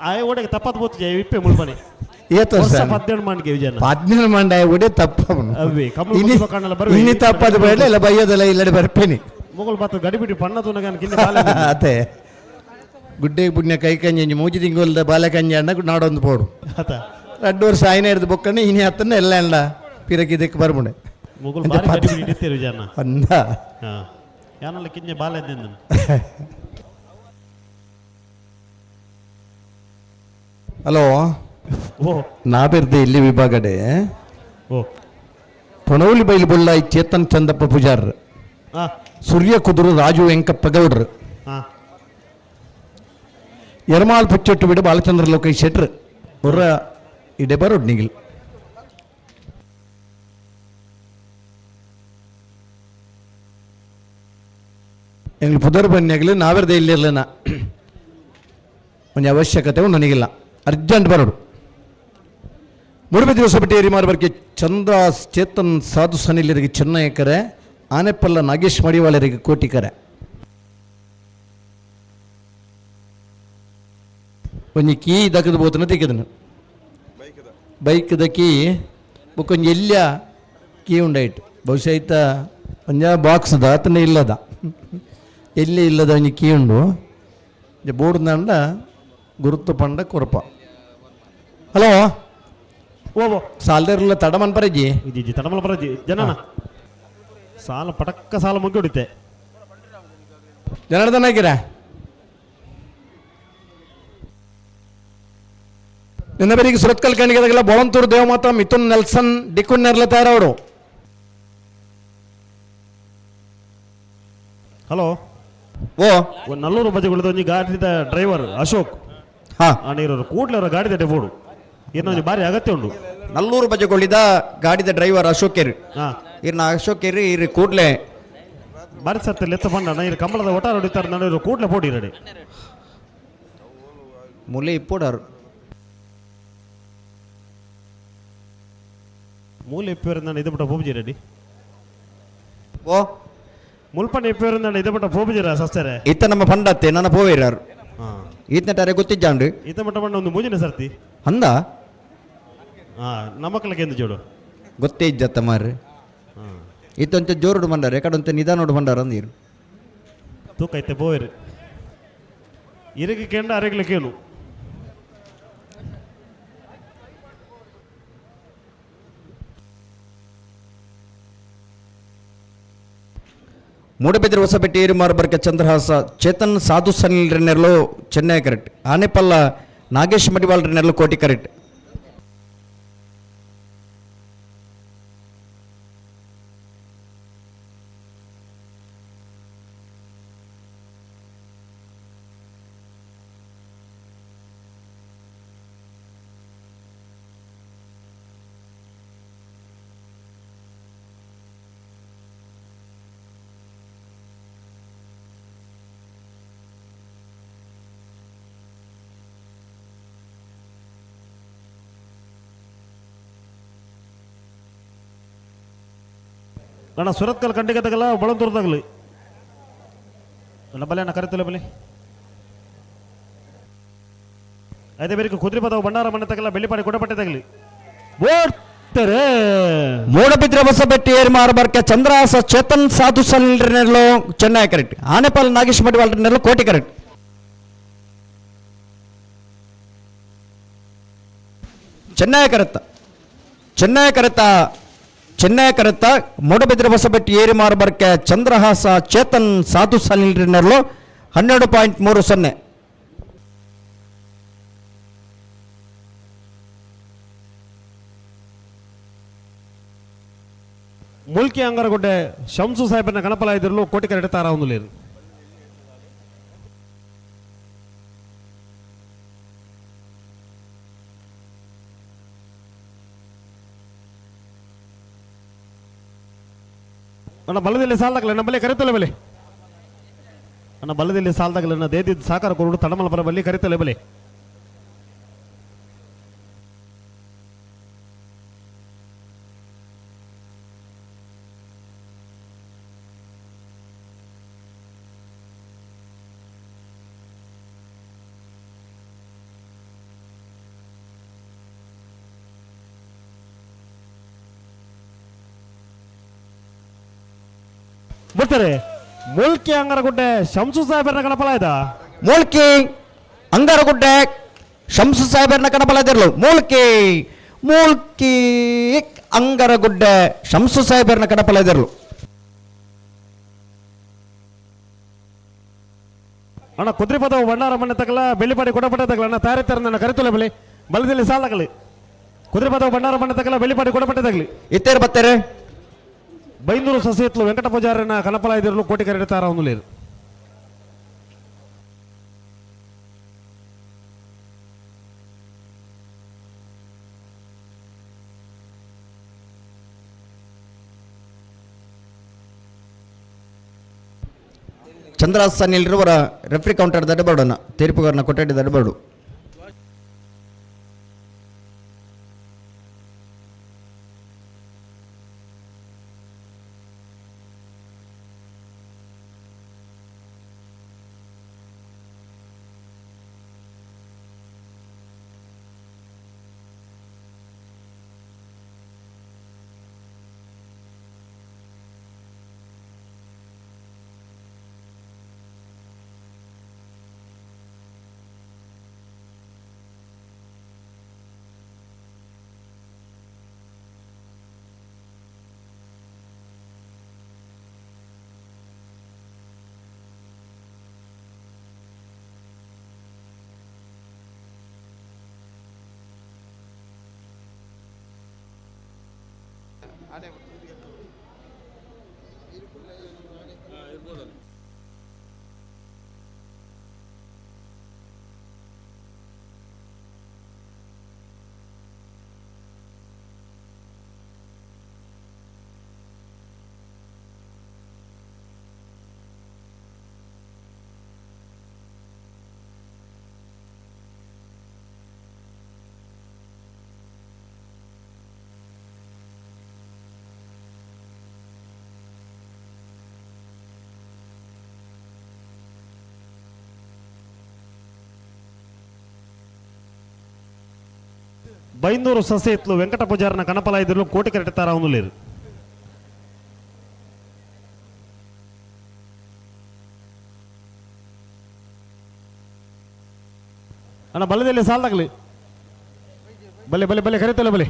ಆಯ ಒಡೆಗೆ ತಪ್ಪತ್ ಬೋತು ಇಪ್ಪೆ ಮುಳ್ಪನೆ ಏತ್ ವರ್ಷ 18 ಮಂಡಿಗೆ ವಿಜಯಣ್ಣ 18 ಮಂಡ ಒಡೆ ತಪ್ಪ ಅವ್ವೆ ಕಮಲ ಕಣ್ಣಲ್ಲ ಬರ್ವೆ ಇನ್ನಿ ತಪ್ಪದು ಬೇಡ ಇಲ್ಲ ಬೈಯೋದಲ್ಲ ಇಲ್ಲಡೆ ಬರ್ಪೇನಿ ಮೊಗಲ್ ಬಾತ ಗಡಿಬಿಡಿ ಪಣ್ಣ ತುನಗನ್ ಕಿಂದೆ ಬಾಲೆ ಅತೆ ಗುಡ್ಡೆ ಪುಣ್ಯ ಕೈ ಕಂಜಿ ಮೂಜಿ ತಿಂಗೊಲ್ದ ಬಾಲೆ ಕಂಜಿ ಅಣ್ಣ ನಾಡೊಂದು ಪೋಡು ಆತ ರಡ್ಡು ವರ್ಷ ಆಯ್ನ ಹಿಡ್ದು ಬೊಕ್ಕನೆ ಇನಿ ಹತ್ತನ್ನ ಎಲ್ಲ ಎಲ್ಲ ಪಿರಕಿ ಇದಕ್ಕೆ ಬರ್ಬುಂಡೆ ಮೊಗಲ್ ಬಾರಿ ಗಡಿಬಿಡಿ ಇಡ್ತೀರಿ ವಿಜಯಣ್ಣ ಅಂದ ಯಾನಲ್ಲ ಕಿಂಜೆ ಬಾಲೆ ಹಲೋ ಓ ನಾಬಿರ್ದೆ ಇಲ್ಲಿ ವಿಭಾಗಡೆ ಓ ಪಣೋಲಿ ಬೈಲು ಬೊಳ್ಳಾಯಿ ಚೇತನ್ ಚಂದಪ್ಪ ಪೂಜಾರ್ ಸೂರ್ಯ ಕುದುರು ರಾಜು ವೆಂಕಪ್ಪ ಗೌಡ್ರು ಎರ್ಮಾಲ್ ಪುಚ್ಚೊಟ್ಟು ಬಿಡು ಬಾಲಚಂದ್ರ ಲೋಕೇಶ್ ಶೆಟ್ರ್ ಹೊರ ಇಡೆ ಬರೋಡ್ ನಿಗಿಲ್ ಎಂಗ್ಲು ಪುದರ್ ಬನ್ನಿಯಾಗಲಿ ನಾವೆರ್ದೆ ಇಲ್ಲಿರ್ಲಿನ ಒಂದು ಅವಶ್ಯಕತೆ ನನಗಿಲ್ಲ ಅರ್ಜೆಂಟ್ ಬರೋಡು ಮೂಡಬಿದ್ರೆ ಹೊಸಪೇಟೆ ಏರಿಮಾರ್ಬರ್ಗೆ ಚಂದ್ರ ಚೇತನ್ ಸಾಧು ಸನಿಲರಿಗೆ ಚೆನ್ನಯಕರೆ ಆನೆಪಲ್ಲ ನಾಗೇಶ್ ಮಡಿವಾಳರಿಗೆ ಕೋಟಿಕರೆ ಒಂಜಿ ಕೀ ದಕ್ಕದ ಬೋತನ ತಿಕ್ಕದನು ಬೈಕ್ದ ಕೀ ಬೊಕ್ಕೊಂಜಿ ಎಲ್ಲಿಯ ಕೀ ಉಂಡಾಯ್ತು ಬಹುಶಃ ಐತ ಒಂಜ ಬಾಕ್ಸ್ದ ಆತನ ಇಲ್ಲದ ಎಲ್ಲಿ ಇಲ್ಲದ ಒಂಜಿ ಕೀ ಉಂಡು ಬೋರ್ಡ್ ದಂಡ ಗುರುತು ಪಂಡ ಕೊರಪ ಹಲೋ ಓ ಸಾಲದಿರಲ್ಲ ತಡಮನ್ ಪರಜಿ ಜಿ ಜಿ ತಡಮಲ್ ಪರಜಿ ಜನನ ಸಾಲ ಪಟಕ್ಕ ಸಾಲ ಮುಗಿ ಹೊಡಿತೆ ಜನಾರ್ದನ ಹಾಕಿರ ನಿನ್ನ ಬೇರಿಗೆ ಸುರತ್ಕಲ್ ಕಣಿಗೆದಾಗೆಲ್ಲ ಬೋಳಂತೂರು ದೇವಮಾತ ಮಿಥುನ್ ನೆಲ್ಸನ್ ಡಿಕುನ್ ನೆರ್ಲ ತಯಾರವರು ಹಲೋ ಓ ಒಂದು ನಲ್ಲೂರು ಬಜೆಗಳದ್ದು ಒಂಜಿ ಗಾಡಿದ ಡ್ರೈವರ್ ಅಶೋಕ್ ಹಾ ನೀರು ಕೂಡ್ಲೆ ಅವರ ಗಾಡಿದ ಡೆಬೋಡು ಏನೊಂಜಿ ಬಾರಿ ಅಗತ್ಯ ಉಂಡು ನಲ್ಲೂರು ಬಜೆಗೊಳ್ಳಿದ ಗಾಡಿದ ಡ್ರೈವರ್ ಅಶೋಕ್ ಏರ್ ಇರ್ನ ಅಶೋಕ್ ಏರ್ ಇರ್ ಕೂಡ್ಲೆ ಬಾರಿ ಸರ್ತಿ ಲೆತ್ತ ಬಂಡ ಇರು ಕಂಬಳದ ಒಟಾರ ಹೊಡಿತಾರೆ ನಾನು ಇರು ಕೂಡ್ಲೆ ಪೋಡಿ ರೆಡಿ ಮುಲೆ ಇಪ್ಪೋಡಾರು ಮೂಲೆ ಇಪ್ಪೇರು ನಾನು ಇದು ಬಿಟ್ಟ ಪೋಬುಜಿ ರೆಡಿ ಓ ಮುಲ್ಪಣ್ಣ ಇಪ್ಪೇರು ನಾನು ಇದು ಬಿಟ್ಟ ಪೋಬುಜಿರ ಸಸ್ತಾರೆ ಇತ್ತ ನಮ್ಮ ಪಂಡತ್ತೆ ನನ್ನ ಪೋವೇರಾರು ಈತನ ಟಾರೆ ಗೊತ್ತಿಜ್ಜಾಂಡು ಈತ ಮಟ್ಟ ಬಣ್ಣ ಒಂದು ಮೂಜಿನ ಸರ್ತಿ ಅಂದ ಹಾಂ ನಮಕ್ಲಕ್ಕೆ ಎಂದು ಜೋಡು ಗೊತ್ತೇ ಇಜ್ಜತ್ತ ಮಾರ್ರೆ. ಇತ್ತೊಂತೆ ಜೋರುಡು ಬಂಡಾರ ಎಕಡೊಂತೆ ನಿಧಾನೋಡು ಬಂಡಾರ ಅಂದೀರು. ತೂಕೈತೆ ಬೋಯ್ರಿ ಇರಗೆ ಕೆಂಡ ಅರೆಗ್ಲ ಕೇನು. ಮೂಡಬಿದ್ರೆ ಹೊಸಪೇಟೆ ಏರುಮಾರು ಬರ್ಕೆ ಚಂದ್ರಹಾಸ ಚೇತನ್ ಸಾಧು ಸನಿಲ್ ರೆನ್ನೆರ್ಲು ಚೆನ್ನೈ ಕರೆಕ್ಟ್. ಆನೆಪಲ್ಲ ನಾಗೇಶ್ ಮಡಿವಾಳ್ ರೆನ್ನೆರ್ಲು ಕೋಟಿ ಕರೆಕ್ಟ್. ಅಣ್ಣ ಸುರತ್ಕಲ್ ಕಂಡಿಗೆ ತಗಲ ಬಳಂತೂರ್ದಾಗಲಿ ಅಣ್ಣ ಬಲೆ ಅಣ್ಣ ಕರಿತಲೆ ಬಲೆ ಅದೇ ಬೇರೆ ಕುದುರೆ ಪದವು ಭಂಡಾರ ಮನೆ ತಗಲ ಬೆಳ್ಳಿಪಾಡಿ ಕೊಡಪಟ್ಟೆ ತಗಲಿ ಬೋಡ್ತಾರೆ. ಮೂಡಬಿದ್ರೆ ಹೊಸಬೆಟ್ಟಿ ಏರ್ಮಾರು ಬರ್ಕೆ ಚಂದ್ರಹಾಸ ಚೇತನ್ ಸಾಧು ಸನಿಲ್ ರೆನ್ನೆರ್ಲು ಚೆನ್ನೈ ಕರೆಕ್ಟ್. ಆನೆಪಾಲ್ ನಾಗೇಶ್ ಮಡಿವಾಳ್ ರೆನ್ನೆರ್ಲು ಕೋಟಿ ಕರೆಕ್ಟ್. ಚೆನ್ನೈ ಕರೆತ್ತ ಚೆನ್ನೈ ಕರೆತ್ತ ಚೆನ್ನೈ ಕರೆತ್ತ ಮೂಡಬಿದ್ರೆ ಹೊಸಬೆಟ್ಟಿ ಏರಿಮಾರು ಬರ್ಕೆ ಚಂದ್ರಹಾಸ ಚೇತನ್ ಸಾಧು ಸನಿಲ್ ರೆನ್ನೆರ್ಲು 12.30. ಮುಲ್ಕಿ ಅಂಗರಗುಡ್ಡೆ ಶಂಸು ಸಾಹೇಬನ ಗಣಪಲಾಯದಿರಲು ಕೋಟಿ ಕರೆಕ್ಟ್ ತಾರ ಒಂದು. ಅಣ್ಣ ಬಲದಲ್ಲಿ ಸಾಲದಾಗಲ್ಲ ನಮ್ಮ ಬಲೆ ಕರಿತಲೆ ಬಲೆ ಅಣ್ಣ ಬಲದಲ್ಲಿ ಸಾಲದಾಗಲ್ಲ ದೇದಿದ್ದು ಸಾಕಾರ ಕೊರಡು ತಡಮಲ ಬರ ಬಲ್ಲಿ ಕರಿತಲೆ ಬಲೆ. ಬರ್ತಾರೆ ಮುಲ್ಕಿ ಅಂಗರಗುಡ್ಡೆ ಶಂಸು ಸಾಹೇಬರನ್ನ ಗಣಪಲಾಯ್ದ. ಮೂಲ್ಕಿ ಅಂಗರಗುಡ್ಡೆ ಶಂಸು ಸಾಹೇಬರನ್ನ ಕಣಪಲಾಯ್ದಿರಲು ಮೂಲ್ಕಿ ಮೂಲ್ಕಿ ಅಂಗರಗುಡ್ಡೆ ಶಂಸು ಸಾಹೇಬರನ್ನ ಕಣಪಲಾಯ್ದಿರಲು. ಅಣ್ಣ ಕುದುರೆ ಪದವು ಭಂಡಾರ ಮನೆ ತಗಲ ಬೆಳ್ಳಿಪಾಡಿ ಕೊಡಪಟ್ಟೆ ತಗಲ ಅಣ್ಣ ತಾರಿತರ ನನ್ನ ಕರಿತುಲೆ ಬಲಿ ಬಲದಲ್ಲಿ ಸಾಲಗಲಿ ಕುದುರೆ ಪದವು ಭಂಡಾರ ಮನೆ ತಗಲ ಬೆಳ್ಳಿಪಾಡಿ ಕೊಡಪಟ್ಟೆ ತಗಲಿ. ಇತ್ತೇರು ಬತ್ತೇರೆ ಬೈಂದೂರು ಸಸಿಹಿತ್ಲು ವೆಂಕಟ ಪೂಜಾರನ ಕನಪಲಾಯ್ದಿರಲು ಕೋಟಿ ಕರೆಡೆ ತಾರ ಒಂದು. ಚಂದ್ರಹಾಸ ನಿಲ್ರುವರ ರೆಫ್ರಿ ಕೌಂಟರ್ ದಡಬಾರ್ಡನ್ನ ತೀರ್ಪುಗಾರನ ಕೊಠಡಿ ದಡಬಾರ್ಡು. ಬೈಂದೂರು ಸಸೇತ್ಲು ವೆಂಕಟ ಪೂಜಾರನ ಕನಪಲಾಯ್ದಿರ್ಲು ಕೋಟಿ ಕರೆಟ್ ತಾರ ಉಂದುಲೇರು. ಅಣ್ಣ ಬಲ್ಲದಲ್ಲಿ ಸಾಲ್ದಾಗಲಿ ಬಲ್ಲೆ ಬಲ್ಲೆ ಬಲ್ಲೆ ಕರೀತಲ್ಲ ಬಲ್ಲೆ.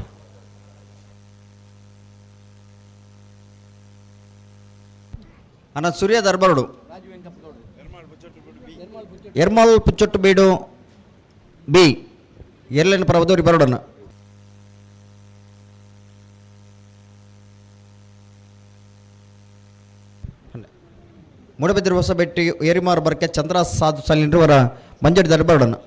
ಅಣ್ಣ ಸೂರ್ಯ ದರ್ಬಾರುಡು ಎರ್ಮಾಲ್ ಪುಚ್ಚೊಟ್ಟು ಬೀಡು ಬಿ ಎರ್ಲೆನ್ ಪರವದೋರಿ ಬರೋಡಣ್ಣ. ಮೂಡಬಿದ್ರಿ ಹೊಸಬೆಟ್ಟಿ ಏರಿಮಾರು ಬರ್ಕೆ ಚಂದ್ರ ಸಾಧು ಸಾಲಿನವರ ಮಂಜಡಿ ದರ್ಬಾರುಡಣ್ಣ.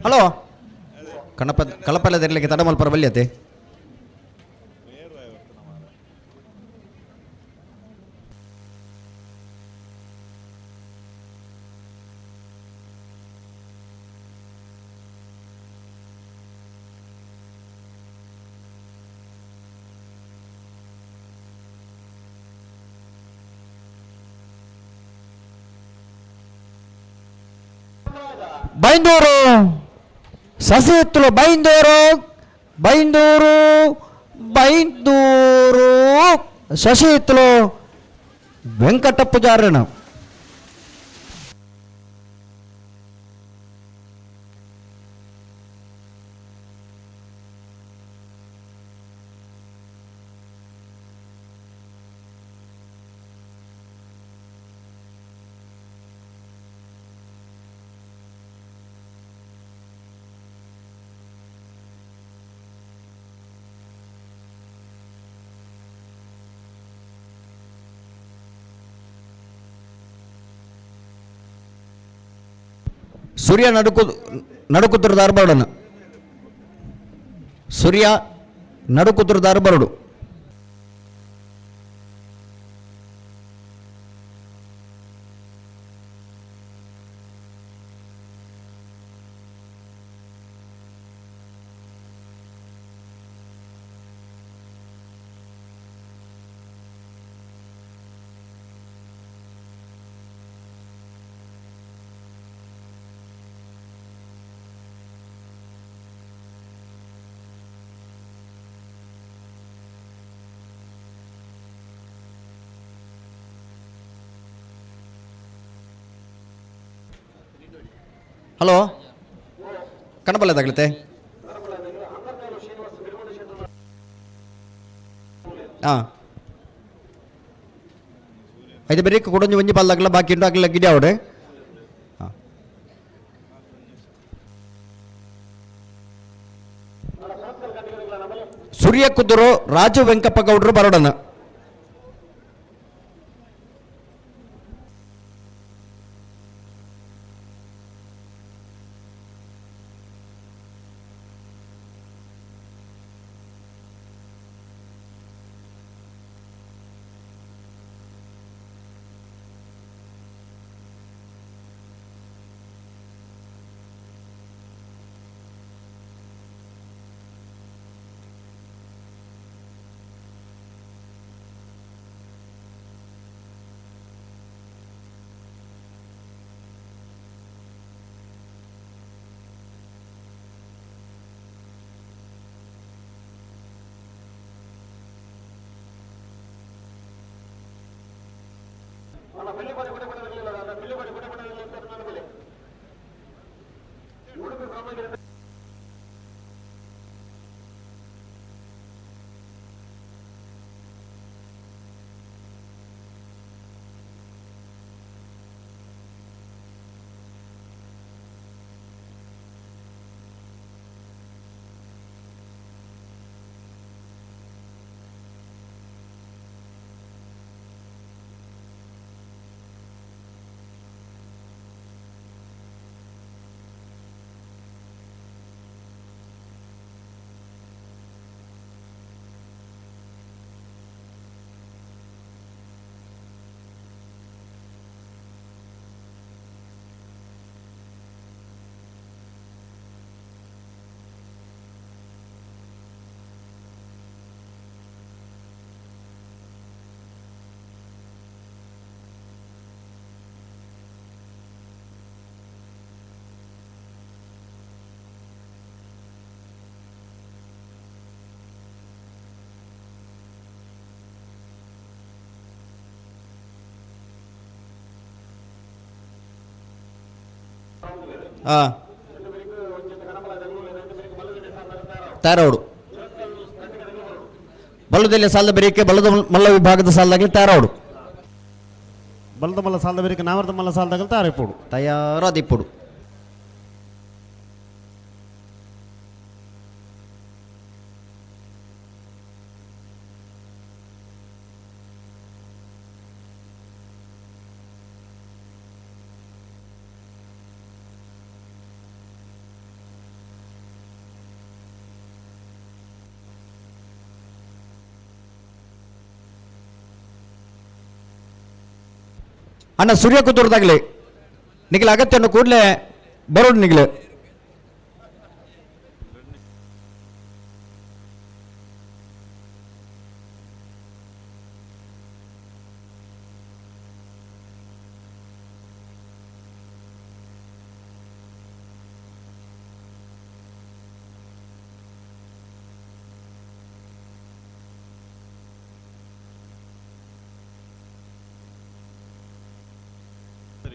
ಹಲೋ ಕಣಪ ಕಳಪಲ್ಲದಿರಲಿಕ್ಕೆ ತಡಮಲ್ಪರ ಬಲ್ಯತೆ. ಬೈಂದೂರು ಸಸಿಎತ್ತುಲು ಬೈಂದೂರು ಬೈಂದೂರು ಬೈಂದೂರು ಸಸಿಎತ್ತುಲು ವೆಂಕಟ ಪೂಜಾರನ. ಸೂರ್ಯ ನಡುಕುತ್ತುರು ದಾರಬಾರ್ಡನ. ಸೂರ್ಯ ನಡುಕುತ್ತುರು ದಾರಬಾರಡು. ಹಲೋ ಕಣಬಲ್ಲ ತಗಲತೆ. ಹಾಂ ಐದು ಬೇರೆ ಕೊಡೊಂಜಿ ಒಂಜಿ ಪಲ್ದಾಗಲ ಬಾಕಿ ಉಂಟು ಅಗಲ ಗಿಡ ಅವಡೆ. ಹಾಂ ಸೂರ್ಯ ಕುದುರು ರಾಜು ವೆಂಕಪ್ಪ ಗೌಡರು ಬರೋಡನ. ತಯಾರವಡು ಬಲ್ಲದಲ್ಲಿ ಸಾಲದ ಬೆರಿಕೆ ಬಲ್ಲದ ಮಲ್ಲ ವಿಭಾಗದ ಸಾಲದಾಗಲಿ ತಯಾರವಡು ಬಲ್ಲದ ಮಲ್ಲ ಸಾಲದ ಬೆರಿಕೆ ನಾಮರದ ಮಲ್ಲ ಸಾಲದಾಗಲಿ ತಯಾರಿಪ್ಪುಡು ತಯಾರಾದಿಪ್ಪುಡು. ಅಣ್ಣ ಸೂರ್ಯ ಕುತ್ತೂರ್ದಾಗಲಿ ನಿಖಿಲ ಅಗತ್ಯವನ್ನು ಕೂಡಲೇ ಬರೋಡು ನಿಖಿಲ.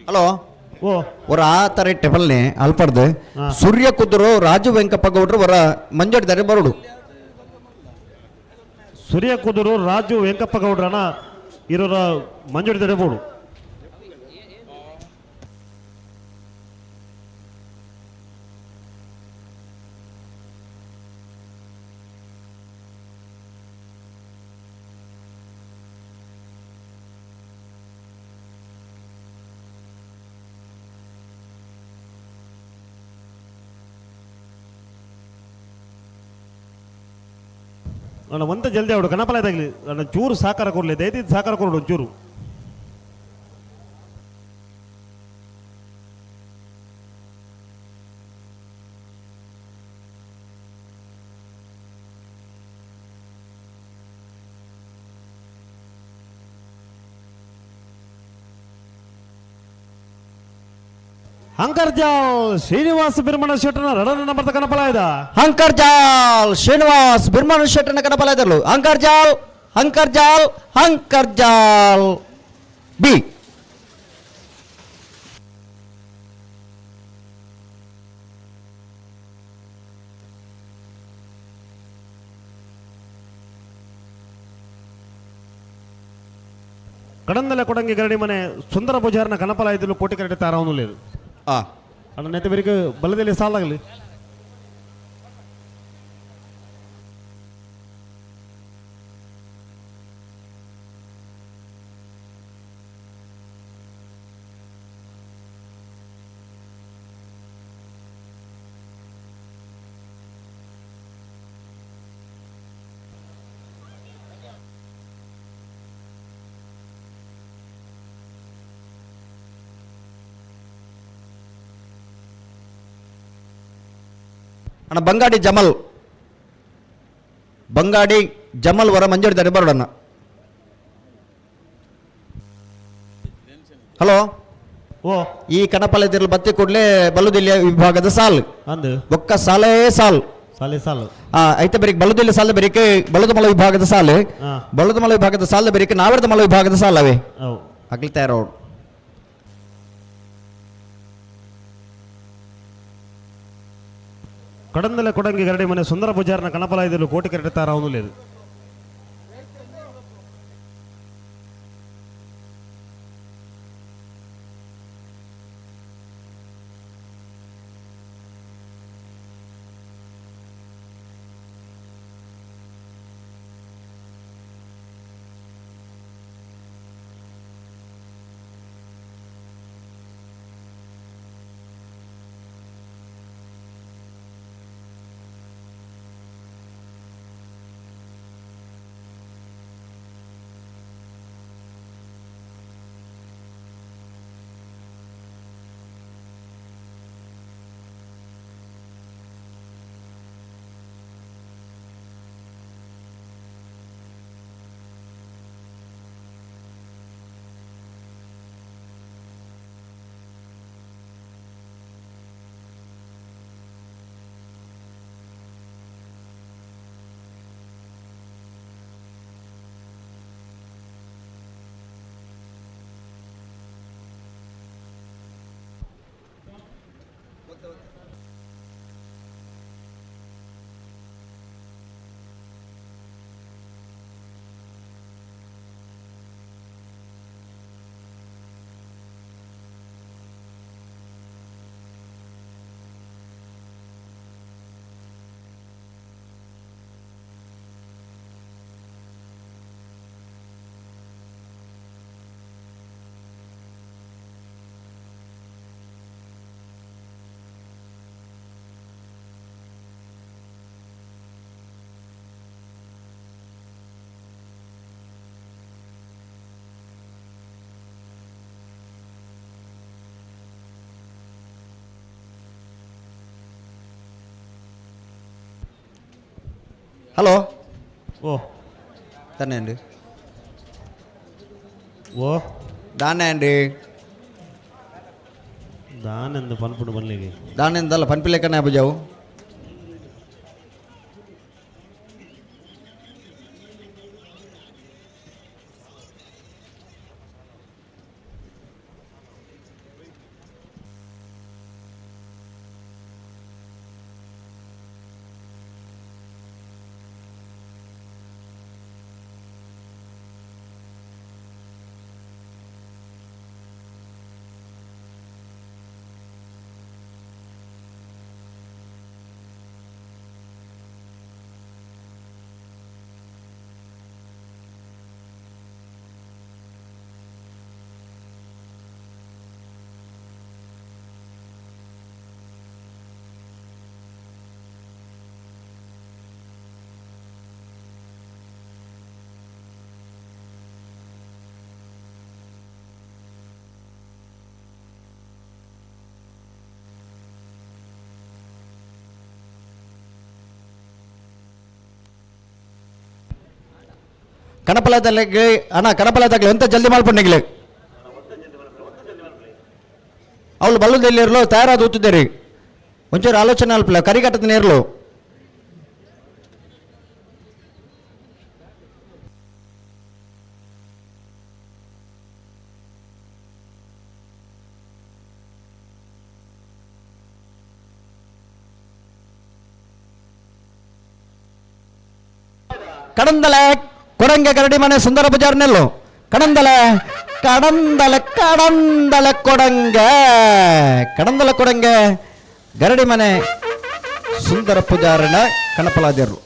ಹಲೋ ಒರ ಆ ಥರ ಟೆಬಲ್ನೆ ಅಲ್ಪಡ್ದು ಸೂರ್ಯ ಕುದುರು ರಾಜು ವೆಂಕಪ್ಪ ಗೌಡ್ರು ವರ ಮಂಜಾಡಿದ್ದಾರೆ ಬರೋಡು. ಸೂರ್ಯ ಕುದುರು ರಾಜು ವೆಂಕಪ್ಪ ಗೌಡ್ರನ ಇರೋರ ಮಂಜಾಡಿದ್ದಾರೆ ಬೋಡು. ಅಣ್ಣ ಒಂತ ಜಲ್ದಿ ಅವಡು ಕಣಪಲ ಇದಾಗಲಿ ಅಣ್ಣ ಚೂರು ಸಹಕಾರ ಕೊಡಲಿ, ದಯದಿದ್ದು ಸಹಕಾರ ಕೊಡು ಒಂಚೂರು. ಹಂಕರ್ಜಾಲ್ ಶ್ರೀನಿವಾಸ ಬಿರ್ಮಣ ಶೆಟ್ಟನ ರಡನ ನಂಬರ್ ಕಣಪಲ ಇದ. ಹಂಕರ್ಜಾಲ್ ಶ್ರೀನಿವಾಸ್ ಬಿರ್ಮಣ ಶೆಟ್ಟನ ಕಣಪಲ ಇದ್ದರು. ಹಂಕರ್ಜಾಲ್ ಹಂಕರ್ಜಾಲ್ ಹಂಕರ್ಜಾಲ್ ಬಿ. ಕಡಂದಲೆ ಕೊಡಂಗಿ ಗರಡಿ ಮನೆ ಸುಂದರ ಪೂಜಾರನ ಕಣಪಲ ಇದ್ದರು ಕೋಟಿ ಕರಡಿ ತಾರವನು ಲೇರು. ಅಣ್ಣ ನೆತ್ತ ಬೇರಿಗೆ ಬಲದಲ್ಲಿ ಸಾಲಾಗಲಿ. ಅಣ್ಣ ಬಂಗಾಡಿ ಜಮಲ್ ಬಂಗಾಡಿ ಜಮಲ್ ವರ ಮಂಜಾಡಿದ್ದಾರೆ ಬರೋಡಣ್ಣ. ಹಲೋ ಓ ಈ ಕಣಪಲದಿರಲು ಬತ್ತಿ ಕೂಡಲೇ ಬಲ್ಲುದಿಲ್ಲಿಯ ವಿಭಾಗದ ಸಾಲು ಅಂದು ಬೊಕ್ಕ ಸಾಲೇ ಸಾಲು ಸಾಲೆ ಸಾಲು. ಐತೆ ಬರೀಕ್ ಬಲ್ಲುದಿಲ್ಲಿ ಸಾಲ ಬರೀಕೆ ಬಲ್ಲದಮಲ ವಿಭಾಗದ ಸಾಲು, ಬಲ್ಲದಮಲ ವಿಭಾಗದ ಸಾಲ ಬರೀಕೆ ನಾವರ್ದ ಮಲ ವಿಭಾಗದ ಸಾಲವೇ ಅಗ್ಲಿ ತಯಾರೋಡು. ಕಡಂದಲೆ ಕೊಡಂಗಿ ಗರಡಿ ಮನೆ ಸುಂದರ ಪೂಜಾರನ ಕಣಪಲಾಯದಲ್ಲೂ ಕೋಟಿ ಕರೆಟ್ ತಾರಾವನು ಹಲೋ. ಓ. ತಾನೆ ಅಂడి. ಓ. ದಾನೆ ಅಂడి. ದಾನೆಂದು ಪನ್ಪುಡು ಬನ್ಲಿಗೆ. ದಾನೆಂದಲ್ಲ ಪನ್ಪಿಲೇಕನೆ ಅಬುಜಾವು. ಕಣಪಲದಲ್ಲಿ ಅಣ್ಣ ಕಣಪಲದಾಗಲಿ ಎಂತ ಜಲ್ದಿ ಮಾಡ್ಕೊಂಡಿಗ್ಲೆ ಅವಳು ಬಲ್ಲದಲ್ಲಿ ಇರಲು ತಯಾರಾದ ಊತಿದ್ದೀರಿ ಒಂಚೂರು ಆಲೋಚನೆ ಅಲ್ಪಲ್ಲ ಕರಿಗಟ್ಟದ ನೇರ್ಲು. ಕಡಂದಲೆ ಕೊಡಂಗೆ ಕರಡಿ ಮನೆ ಸುಂದರ ಪೂಜಾರ್ನೆಲ್ಲು ಕಡಂದಲೆ ಕಡಂದಲೆ ಕಡಂದಲೆ ಕೊಡಂಗೆ ಕಡಂದಲೆ ಕೊಡಂಗೆ ಗರಡಿ ಮನೆ ಸುಂದರ ಪೂಜಾರನ ಕಣಪಲಾದ್ಯರು.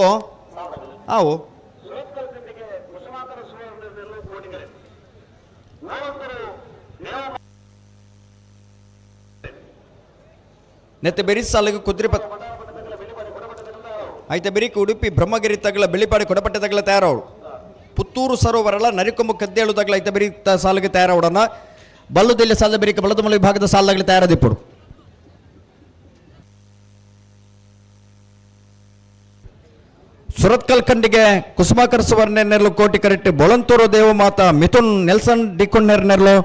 ಓ ಆವು ನೆತ್ತೆ ಬೆರಿ ಸಾಲಿಗೆ ಕುದುರೆ ಪತ್ ಐತೆ ಬೆರಿಕ್ ಉಡುಪಿ ಬ್ರಹ್ಮಗಿರಿ ತಗಲ ಬೆಳ್ಳಿಪಾಡಿ ಕೊಡಪಟ್ಟೆ ತಗಲ ತಯಾರವಳು ಪುತ್ತೂರು ಸರೋವರಲ ನರಿಕೊಂಬ ಕದ್ದೇಳು ತಗಲ ಐತೆ ಬೆರಿ ಸಾಲಿಗೆ ತಯಾರವಡನ ಬಲ್ಲುದೆಲ್ಲ ಸಾಲದ ಬೆರಿಕ ಬಲದಮಲ ವಿಭಾಗದ ಸಾಲದಾಗಲಿ ತಯಾರದಿಪ್ಪಡು. ಸುರತ್ಕಲ್ ಖಂಡಿಗೆ ಕುಸುಮಾಕರ್ ಸುವರ್ಣ ನೆರಳು ಕೋಟಿ ಕರೆಕ್ಟ್ ಬೊಳಂತೂರು ದೇವಮಾತಾ ಮಿಥುನ್ ನೆಲ್ಸನ್ ಡಿಕೊಂಡೇರ್ ನೆರಳು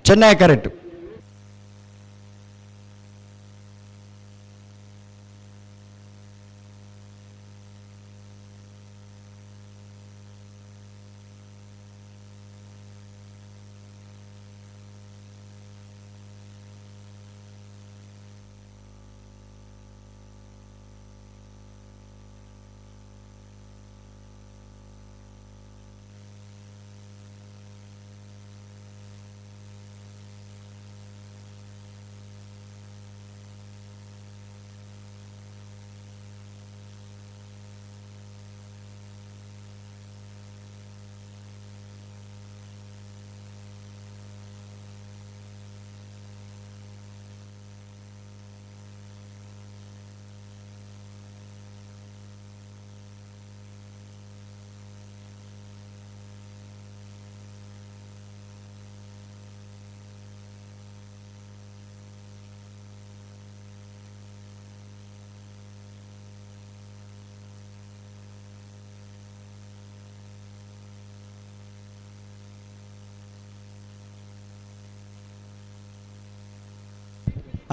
ಚೆನ್ನೈ ಕರೆಕ್ಟ್.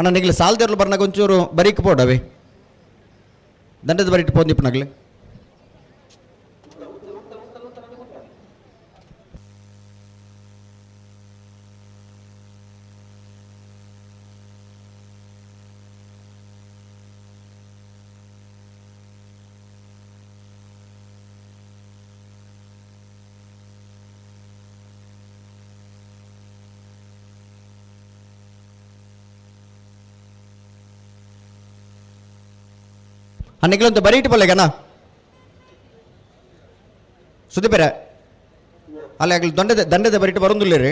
ಅಣ್ಣ ನಿಗ್ಲು ಸಾಲ್ದೇರ್ಲು ಬರ್ನಾಗ ಒಂಚೂರು ಬರೀಕ್ ಪೋಡವೆ ದಂಡದ ಬರಿಟ್ ಪೋಂದಿಪ್ಪನಗ್ಲೆ. ಅನ್ನಿಗ್ಲೊಂದು ಬರೀಟ್ ಪೋಲೆಗಣ್ಣ ಸುದೀಪರ ಅಲ್ಲ ಆಗಲಿ ದಂಡದ ದಂಡದ ಬರೀಟ್ ಬರೋದಿಲ್ಲ ರೀ.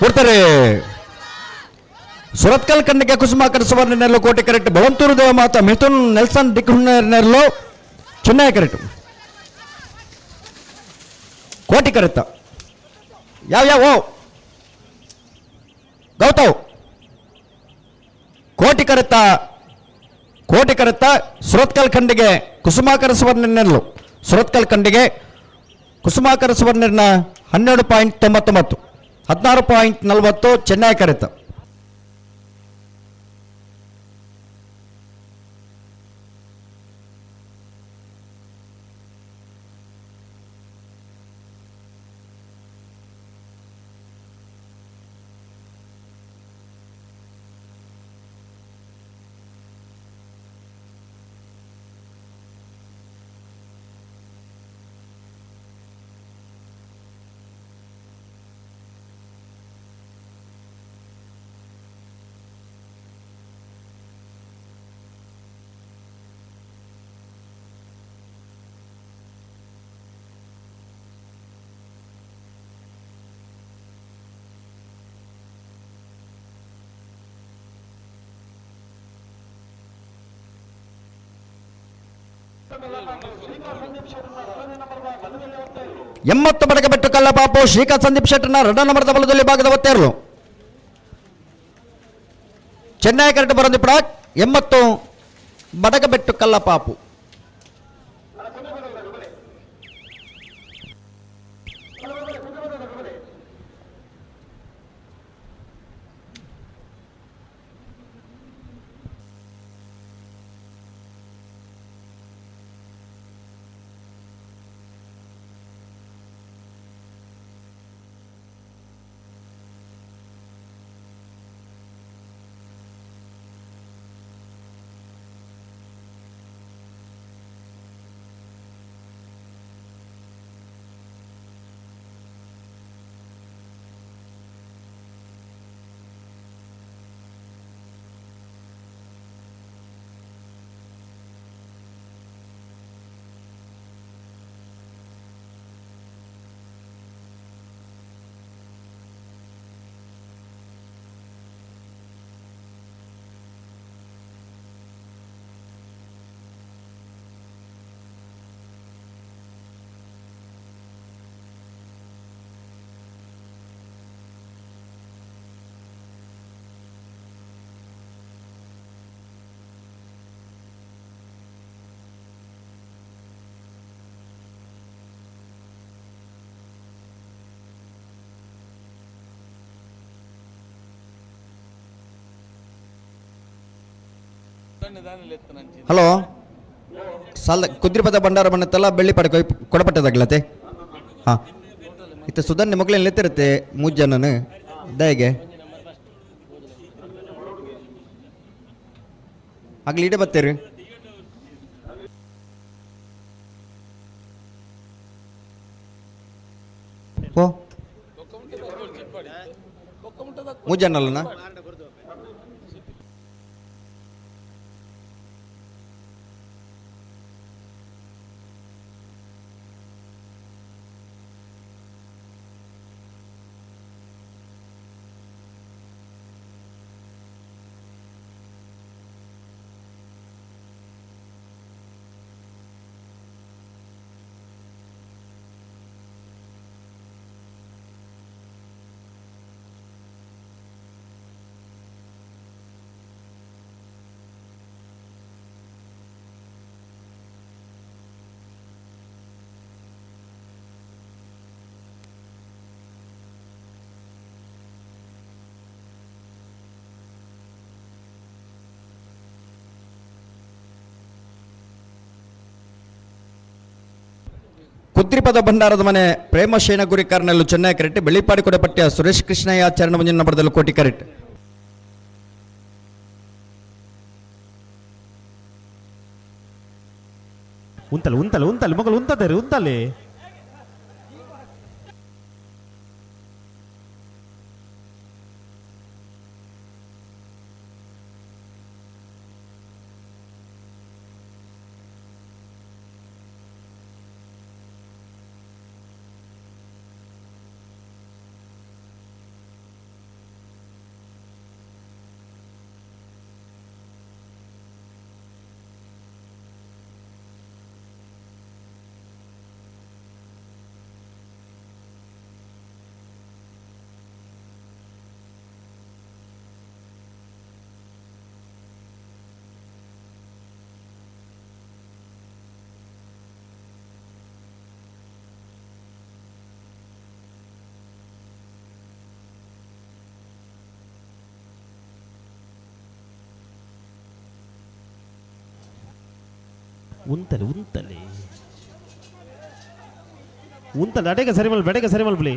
ಕೊಡ್ತಾರೆ ಸುರತ್ಕಲ್ ಕಣ್ಣಿಗೆ ಕುಸುಮಾಕರ ಸುವರ್ಣ ಕೋಟೆ ಕರೆಕ್ಟ್ ಬೊಳಂತೂರು ದೇವಮಾತ ಮಿಥುನ್ ನೆಲ್ಸನ್ ದಿಕ್ಕುಣ್ಣೆರ್ನೆರ್ಲು ಚೆನ್ನೈ ಕರೆಕ್ಟ್ ಕೋಟಿ ಕರೆಕ್ಟ್ ಯಾವ ಯಾವ ಗೌತವ್ ಕೋಟಿ ಕರೆತ್ತ ಕೋಟಿ ಕರೆತ್ತ ಸುರತ್ಕಲ್ ಖಂಡಿಗೆ ಕುಸುಮಾಕರ ಸುವರ್ಣನೆರ್ಲು ಸುರತ್ಕಲ್ ಖಂಡಿಗೆ ಕುಸುಮಾಕರ ಸುವರ್ಣನ 12.99 16.40 ಚೆನ್ನೈ ಕರೆತ. ಎಂಬತ್ತು ಬಡಕಬೆಟ್ಟು ಕಲ್ಲಪಾಪು ಶ್ರೀಕಾಂತ್ ಸಂದೀಪ್ ಶೆಟ್ಟರ್ನ ಎರಡನೇ ನಂಬರ್ ಬಲದಲ್ಲಿ ಭಾಗದ ಒತ್ತೇರ್ಲು ಚೆನ್ನೈ ಕರೆಕ್ಟ್ ಬರಂದಿಪ್ಪಡ 80 ಬಡಕಬೆಟ್ಟು ಕಲ್ಲಪಾಪು. Hello ಸಾಲ ಕುದ್ರಿಪದ ಭಂಡಾರ ಬಣ್ಣತ್ತಲ್ಲ ಬೆಳ್ಳಿಪಾಡಿ ಕೊಯ್ ಕೊಡಪಟ್ಟದಾಗ್ಲತೆ. ಹಾಂ ಇತ್ತ ಸುಧನ್ಯ ಮಗಳೇನು ಲೆತ್ತಿರುತ್ತೆ ಮೂಜನನು ದಯಗೆ ಆಗ್ಲಿ ಇಡೆ ಬತ್ತೀರಿ. ಓ ಮೂಜನಲ್ಲನ ಕುದ್ರಿಪದ ಭಂಡಾರದ ಮನೆ ಪ್ರೇಮಶೇನ ಗುರಿ ಕಾರ್ನಲ್ಲು ಚೆನ್ನೈ ಕರೆಕ್ಟ್ ಬೆಳ್ಳಿಪಾಡಿ ಕೊಡೆ ಪಟ್ಯ ಸುರೇಶ್ ಕೃಷ್ಣಯ್ಯ ಚರಣಮಂಜನ ಬರದಲ್ಲೂ ಕೋಟಿ ಕರೆಕ್ಟ್. ಉಂತಲೆ ಉಂತಲೆ ಉಂತಲೆ ಮಗಳು ಉಂತದೆ ಉಂತಲೆ. ಉಂತಲೆ ಉಂತಲೆ ಉಂತಲೆ ಅಡೆಗೆ ಸರಿಮಲ್ ಬೆಡೆಗೆ ಸರಿಮಲ್ ಬಿಳಿ.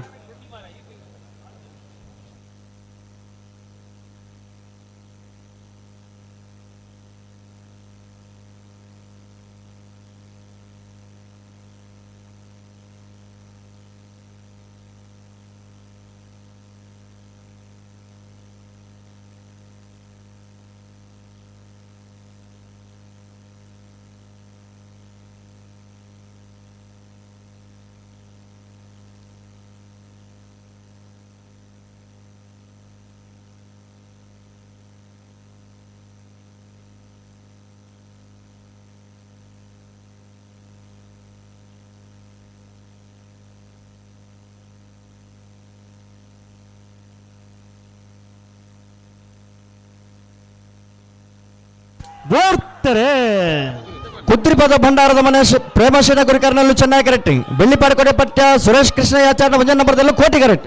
ಕುದ್ರಿಪದ ಭಂಡಾರದ ಮನೆ ಪ್ರೇಮಶೇನ ಗುರಿಕಾರ್ನಲ್ಲೂ ಚೆನ್ನಾಗಿ ಕರೆಕ್ಟ್ ಬೆಳ್ಳಿಪಾಡಿ ಕೊಡೆ ಪಟ್ಯ ಸುರೇಶ್ ಕೃಷ್ಣಯ್ಯ ಒಂದೇ ನಂಬರ್ದಲ್ಲೂ ಕೋಟಿ ಕರೆಕ್ಟ್.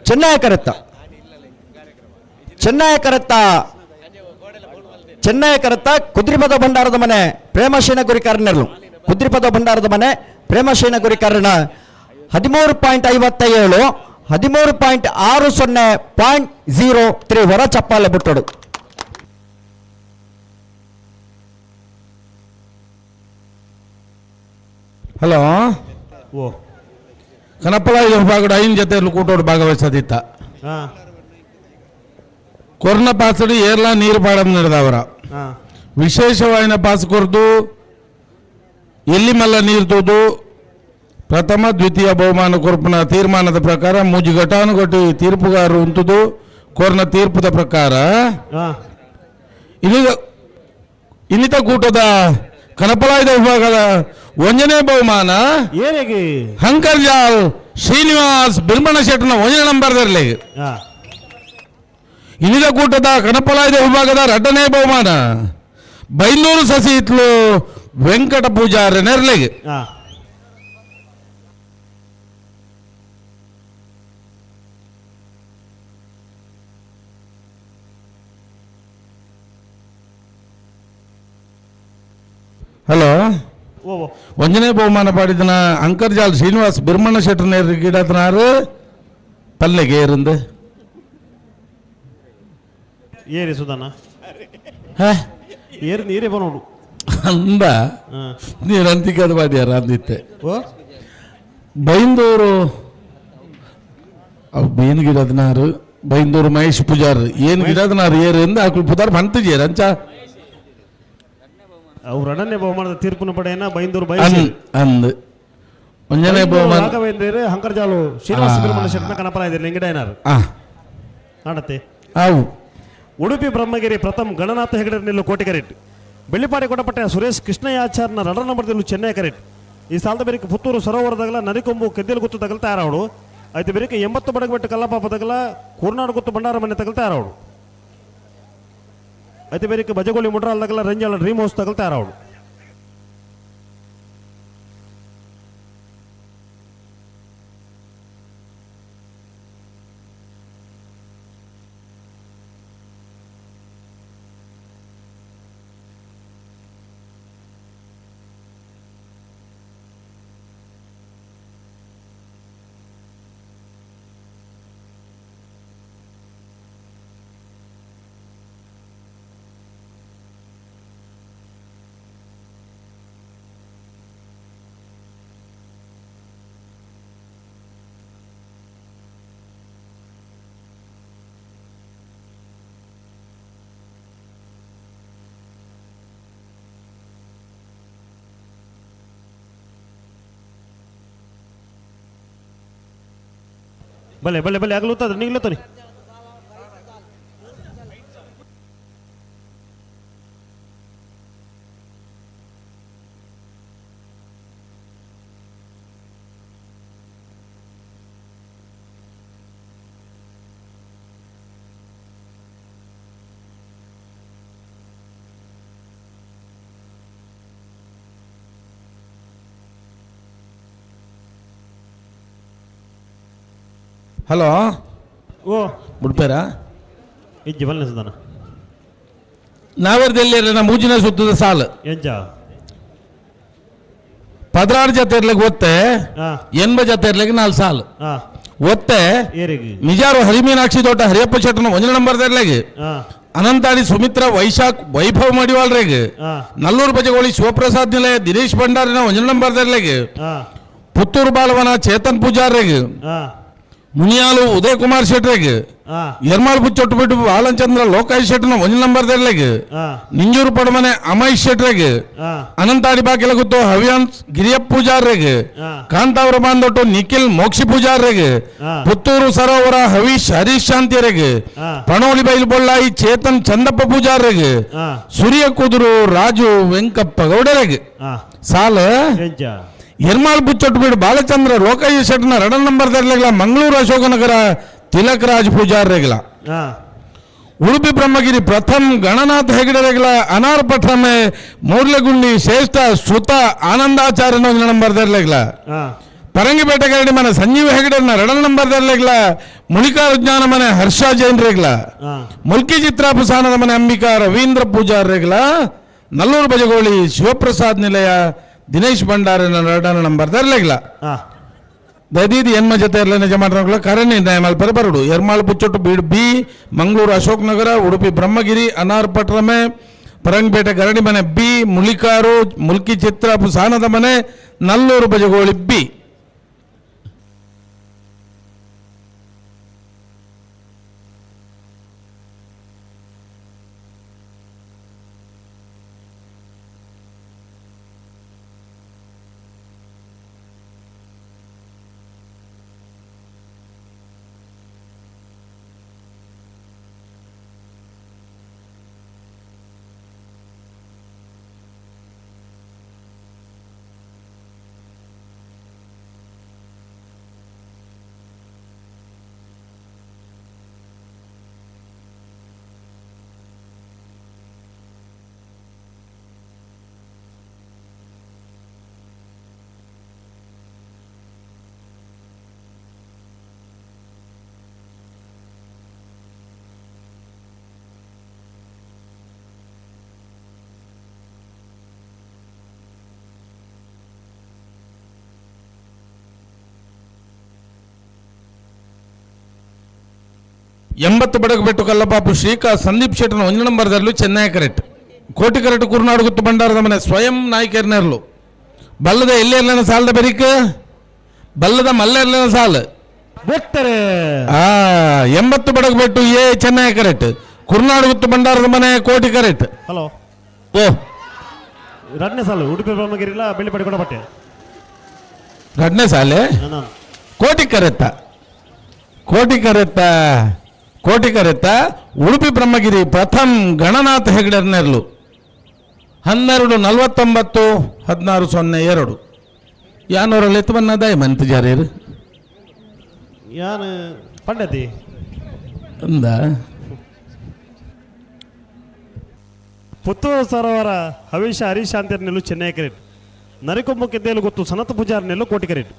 ಚೆನ್ನೈ ಕರೆತ್ತ ಚೆನ್ನೈ ಕರೆತ್ತ ಚೆನ್ನೈ ಕರೆತ್ತ ಕುದ್ರಿಪದ ಭಂಡಾರದ ಮನೆ ಪ್ರೇಮಶೇನ ಗುರಿಕಾರ್ನಲ್ಲೂ ಕುದ್ರಿಪದ ಭಂಡಾರದ ಮನೆ ಪ್ರೇಮಶೇನ ಗುರಿಕಾರನ 13.57 13.60 .03 ಹೊರ ಚಪ್ಪಾಲೆ ಬಿಟ್ಟೋಡು. ಹಲೋ ಓ ಕನಪಲ ವಿಭಾಗದ ಐನ್ ಜೊತೆ ಕೂಟೋಡು ಭಾಗವಹಿಸದಿತ್ತ ಕೊರ್ನ ಪಾಸಡು ಏರ್ಲಾ ನೀರು ಪಾಡಂ ನಡೆದವರ ವಿಶೇಷವಾಯಿನ ಪಾಸ್ ಕೊರ್ದು ಎಲ್ಲಿ ಮಲ್ಲ ನೀರು ತೋದು ಪ್ರಥಮ ದ್ವಿತೀಯ ಬಹುಮಾನ ಕೊರ್ಪುನ ತೀರ್ಮಾನದ ಪ್ರಕಾರ ಮೂಜಿ ಘಟಾನುಘಟಿ ತೀರ್ಪುಗಾರರು ಉಂಟುದು ಕೋರ್ನ ತೀರ್ಪುದ ಪ್ರಕಾರ ಇನ್ನಿತ ಕೂಟದ ಕನಪಲಾಯದ ವಿಭಾಗದ ಒಂದನೇ ಬಹುಮಾನ ಹಂಕರ್ಜಾಲ್ ಶ್ರೀನಿವಾಸ್ ಬಿರ್ಮಣ ಶೆಟ್ಟನ ಒಂದನೇ ನಂಬರ್ದಲ್ಲಿ. ಇನ್ನಿತ ಕೂಟದ ಕನಪಲಾಯದ ವಿಭಾಗದ ಎರಡನೇ ಬಹುಮಾನ ಬೈಂದೂರು ಸಸಿ ಇತ್ಲು ವೆಂಕಟ ಪೂಜಾರಿ ನೆರ್ಲಿಗೆ. ಹಲೋ ಓ ಒಂಜನೇ ಬಹುಮಾನ ಪಾಡಿದನ ಅಂಕರ್ಜಾಲ್ ಶ್ರೀನಿವಾಸ್ ಬಿರ್ಮಣ್ಣ ಶೆಟ್ಟರ್ ನೇರ್ ಗಿಡತನಾರು ಪಲ್ಲೆಗೆ ಏರಿಂದ ಏರಿ ಸುಧಾನ ಏರ್ ನೀರೇ ಬರೋಡು ಅಂದ ನೀರು ಅಂತಿಕದ ಬಾಡಿಯಾರ ಅಂದಿತ್ತೆ ಓ ಬೈಂದೂರು ಅವು ಬೇನ್ ಗಿಡದನಾರು ಬೈಂದೂರು ಮಹೇಶ್ ಪೂಜಾರ್ ಏನು ಗಿಡದನಾರು ಏರಿಂದ ಆಕಳು ಪುದಾರ್ ಬಂತಿಜೇರ್ ಅಂಚ ಅವ್ರ ಅನನ್ಯ ಬಹುಮಾನದ ತೀರ್ಪಿನ ಪಡೆಯನ್ನ ಬೈಂದೂರು ಅಂದ್ ಅಂದ್ ಒಂಜನೇ ಬಹುಮಾನ ರಾಘವೇಂದ್ರ ಹಂಕರ್ಜಾಲು ಶ್ರೀನಿವಾಸ ಬಿರ್ಮಣ್ಣ ಶೆಟ್ಟನ ಕನಪರ ಇದೆ ಲಿಂಗಡಯ್ಯನಾರು ಆಡತ್ತೆ ಅವು ಉಡುಪಿ ಬ್ರಹ್ಮಗಿರಿ ಪ್ರಥಮ್ ಗಣನಾಥ ಹೆಗಡೆ ನಿಲ್ಲು ಕೋಟಿಗರೆಟ್ ಬೆಳ್ಳಿಪಾಡಿ ಕೊಡಪಟ್ಟೆ ಸುರೇಶ್ ಕೃಷ್ಣಯಾಚಾರ್ನ ರಡ ನಂಬರ್ ನಿಲ್ಲು ಚೆನ್ನೈ ಕರೆಟ್ ಈ ಸಾಲದ ಬೇರಿಕೆ ಪುತ್ತೂರು ಸರೋವರದಾಗಲ ನರಿಕೊಂಬು ಕೆದ್ದಲು ಗುತ್ತು ತಗಲ್ ತಯಾರಾವಡು ಐತೆ ಬೇರಿಕೆ 80 ಬಡಗಬೆಟ್ಟು ಕಲ್ಲಪಾಪ ತಗಲ ಕೂರ್ನಾಡು ಗುತ್ತು ಭಂಡಾರ ಮನೆ ತಗಲ್ ತಯಾರಾವಡು ಐತೆ ಬೇರಿಕೆ ಬಜಗೋಳಿ ಮುಡ್ರಾಲ್ ತಗಲ ರಂಜಾಳ ಡ್ರೀಮ್ ಹೌಸ್ ತಗಲ್ ತಯಾರಾವಡು. ಬಲೆ ಬಲೆ ಬಲೆ ಆಗಲೂತದ ನೀಗ್ಲೂತಾನೆ. ಹಲೋ ಓ ಬುಡ್ಪೇರಾ ಇಜ್ಜಿ ಬಲ್ಲೆ ಸುಧಾನ ನಾವೇರ್ದಲ್ಲಿ ಮೂಜಿನ ಸುತ್ತದ ಸಾಲು ಎಂಚ 16 ಜೊತೆ ಇರ್ಲಿಕ್ಕೆ ಒತ್ತೆ 80 ಜೊತೆ ಇರ್ಲಿಕ್ಕೆ 4 ಸಾಲು ಒತ್ತೆ ನಿಜಾರು ಹರಿಮೀನಾಕ್ಷಿ ತೋಟ ಹರಿಯಪ್ಪ ಶೆಟ್ಟನ 1 ನಂಬರ್ ಇರ್ಲಿಕ್ಕೆ ಅನಂತಾಡಿ ಸುಮಿತ್ರಾ ವೈಶಾಖ್ ವೈಭವ್ ಮಡಿವಾಳ್ರಿಗೆ ನಲ್ಲೂರು ಬಜಗೋಳಿ ಶಿವಪ್ರಸಾದ್ ನಿಲಯ ದಿನೇಶ್ ಭಂಡಾರಿನ 1 ನಂಬರ್ ಇರ್ಲಿಕ್ಕೆ ಪುತ್ತೂರು ಬಾಲವನ ಚೇತನ್ ಪೂಜಾರಿಗೆ ಮುನಿಯಾಲು ಉದಯ್ ಕುಮಾರ್ ಶೆಟ್ರಿಗೆ ಎರ್ಮಾಲ್ ಬುಚ್ಚೊಟ್ಟು ಬಾಲಚಂದ್ರ ಲೋಕಾಯ್ ಶೆಟ್ಟನ 1 ನಂಬರ್ ದರ್ಲೆಗೆ ನಿಂಜೂರು ಪಡಮನೆ ಅಮಯ್ ಶೆಟ್ರಿಗೆ ಅನಂತಾಡಿ ಬಾಕಿಲಗುತ್ತು ಹವ್ಯಾನ್ಸ್ ಗಿರಿಯಪ್ಪ ಪೂಜಾರ್ರಿಗೆ ಕಾಂತಾವರ ಬಾಂದೊಟ್ಟು ನಿಖಿಲ್ ಮೋಕ್ಷಿ ಪೂಜಾರ್ರಿಗೆ ಪುತ್ತೂರು ಸರೋವರ ಹವೀಶ್ ಹರೀಶ್ ಶಾಂತಿಯರಿಗೆ ಪಣೋಲಿ ಬೈಲು ಬೊಳ್ಳಾಯಿ ಚೇತನ್ ಚಂದಪ್ಪ ಪೂಜಾರ್ರಿಗೆ ಸುರಿಯ ಕುದುರು ರಾಜು ವೆಂಕಪ್ಪ ಗೌಡರಿಗೆ ಸಾಲ ಎರ್ಮಾಲ್ ಬುಚ್ಚೊಟ್ಟು ಬೀಡು ಬಾಲಚಂದ್ರ ಲೋಕಯ್ಯ ಶೆಟ್ಟನ 2 ನಂಬರ್ ದರ್ಲೆಗಳ ಮಂಗಳೂರು ಅಶೋಕನಗರ ತಿಲಕ್ ರಾಜ್ ಪೂಜಾರ್ರೆಗಳ ಉಡುಪಿ ಬ್ರಹ್ಮಗಿರಿ ಪ್ರಥಮ್ ಗಣನಾಥ ಹೆಗಡೆಗಳ ಅನಾರ್ ಪಠ್ರಮೆ ಮೂರ್ಲಗುಂಡಿ ಶ್ರೇಷ್ಠ ಶ್ರುತ ಆನಂದಾಚಾರ್ಯನ 1 ನಂಬರ್ ದರ್ಲೆಗಳ ಪರಂಗಿಪೇಟೆ ಗರಡಿ ಮನೆ ಸಂಜೀವ ಹೆಗಡೆನ 2 ನಂಬರ್ ದರ್ಲೆಗಳ ಮುಳಿಕಾರ ಜ್ಞಾನ ಮನೆ ಹರ್ಷ ಜೈನ್ರೆಗಳ ಮುಲ್ಕಿ ಚಿತ್ರಾಪಸಾನದ ಮನೆ ಅಂಬಿಕಾ ರವೀಂದ್ರ ಪೂಜಾರ್ರೆಗಳ ನಲ್ಲೂರು ಬಜಗೋಳಿ ಶಿವಪ್ರಸಾದ್ ನಿಲಯ ದಿನೇಶ್ ಭಂಡಾರಿನ 2 ನಂಬರ್ ದರ್ಲೆಗಳ ದದೀದಿ ಎನ್ಮ ಜೊತೆ ಇರಲೇ ಜಮಾಟಗಳ ಕರಣಿ ನ್ಯಾಯಮಾಲ್ ಬರಡು ಎರ್ಮಾಳ್ ಬುಚ್ಚೊಟ್ಟು ಬೀಡು ಬಿ ಮಂಗಳೂರು ಅಶೋಕ್ ನಗರ ಉಡುಪಿ ಬ್ರಹ್ಮಗಿರಿ ಅನಾರ್ ಪಟ್ರಮೆ ಪರಂಗಪೇಟೆ ಗರಡಿ ಮನೆ ಬಿ ಮುಳಿಕಾರು ಮುಲ್ಕಿ ಚಿತ್ರ ಸಾನದ ಮನೆ ನಲ್ಲೂರು ಬಜಗೋಳಿ ಬಿ. 80 ಬಡಗಬೆಟ್ಟು ಕಲ್ಲಪಾಪು ಶ್ರೀಕಾ ಸಂದೀಪ್ ಶೆಟ್ಟನ 1 ನಂಬರ್ ದರ್ಲು ಚೆನ್ನೈ ಕರೆಟ್ ಕೋಟಿ ಕರೆಟ್ ಕುರುನಾಡು ಗುತ್ತು ಬಂಡಾರದ ಮನೆ ಸ್ವಯಂ ನಾಯಕರ್ನೆರ್ಲು ಬಲ್ಲದ ಎಲ್ಲೆರ್ಲನ ಸಾಲದ ಬೆರಿಕ್ ಬಲ್ಲದ ಮಲ್ಲೆರ್ಲನ ಸಾಲು 80 ಬಡಗಬೆಟ್ಟು ಎ ಚೆನ್ನೈ ಕರೆಟ್ ಕುರುನಾಡು ಗುತ್ತು ಬಂಡಾರದ ಮನೆ ಕೋಟಿ ಕರೆಟ್. ಹಲೋ ಓ ರಡ್ನೇ ಸಾಲು ಉಡುಪಿ ಬ್ರಹ್ಮಗಿರಿಲ ಬೆಳ್ಳಿಪಡಿ ಕೊಡಪಟ್ಟೆ ರಡ್ನೇ ಸಾಲೆ ಕೋಟಿ ಕರೆತ್ತ ಕೋಟಿ ಕರೆತ್ತ ಕೋಟಿ ಕರೆತ್ತ ಉಡುಪಿ ಬ್ರಹ್ಮಗಿರಿ ಪ್ರಥಮ್ ಗಣನಾಥ ಹೆಗಡೆರ್ನೆರ್ಲು 12:49 16:02 ಯಾನೂರಲ್ಲಿ ಎತ್ತವನ್ನ ದಾಯ ಮಂತ್ ಜಾರೀರು ಯಾನು ಪಂಡತಿ ಅಂದ ಪುತ್ತೂರು ಸರೋವರ ಹವೀಶ ಹರೀಶ್ ಅಂತಿರ್ನೆಲ್ಲು ಚೆನ್ನೈ ಕರೆಟ್ ನರಿಕೊಂಬು ಕೆದ್ದೇಲು ಗೊತ್ತು ಸನತ್ ಪೂಜಾರ್ನೆಲ್ಲು ಕೋಟಿ ಕರೆಟ್.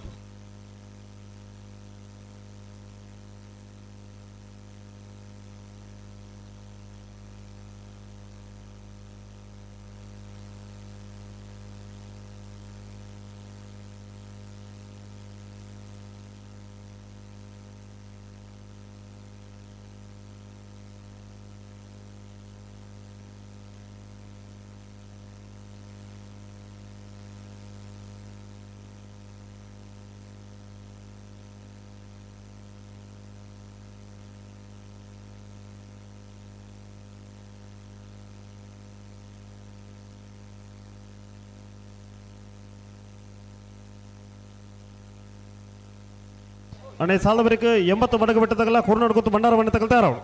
ಅಣ್ಣ ಸಾಲದ ಬರೀಕ್ 80 ಬಡಗ ಬೆಟ್ಟದಾಗಲ್ಲ ಕುರುನಾಡು ಗೊತ್ತು ಭಂಡಾರ ಬಣ್ಣ ತಗೊಳ್ತಾರ ಅವಳು.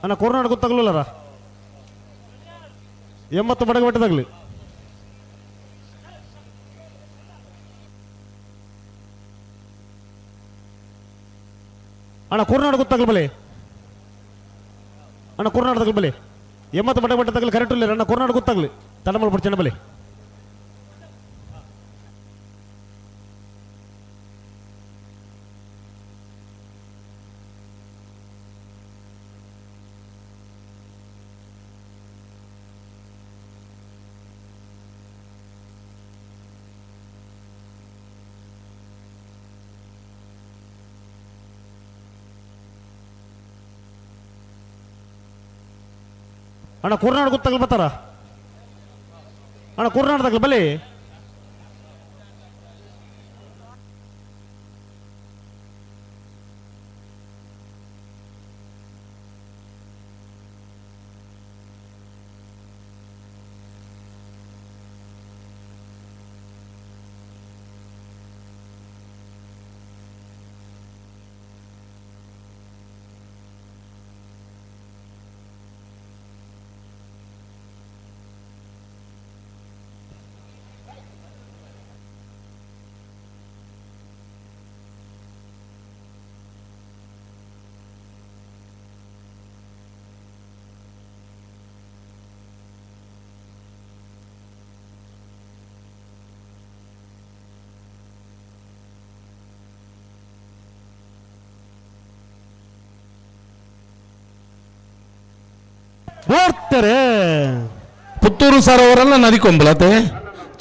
ಅಣ್ಣ ಕುರುನಾಡು ಗೊತ್ತಾಗ್ಲಿಲ್ಲರ 80 ಬಡಗ ಬೆಟ್ಟದಾಗಲಿ. ಅಣ್ಣ ಕುರುನಾಡು ಗೊತ್ತಾಗ್ಲಿ ಬಲಿ, ಅಣ್ಣ ಕುರುನಾಡು ತಗಲಿ ಬಲಿ, 80 ಬಡಗ ಬೆಟ್ಟದಾಗಲಿ ಕರೆಕ್ಟ್ ಇಲ್ಲ ಅಣ್ಣ ಕುರುನಾಡು ಗೊತ್ತಾಗ್ಲಿ ತಡಮಲ್ ಬಿಡ್ಚಣ್ಣ ಬಲಿ. ಅಣ್ಣ ಕುರ್ನಾಡು ಗೊತ್ತಾಗಲಿ ಬರ್ತಾರ ಅಣ್ಣ ಕುರ್ನಾಡು ತಗಲಿ ಬಲಿ. ಓಡ್ತಾರೆ ಪುತ್ತೂರು ಸರೋವರಲ್ಲ ನದಿ ಕೊಂಬಲತೆ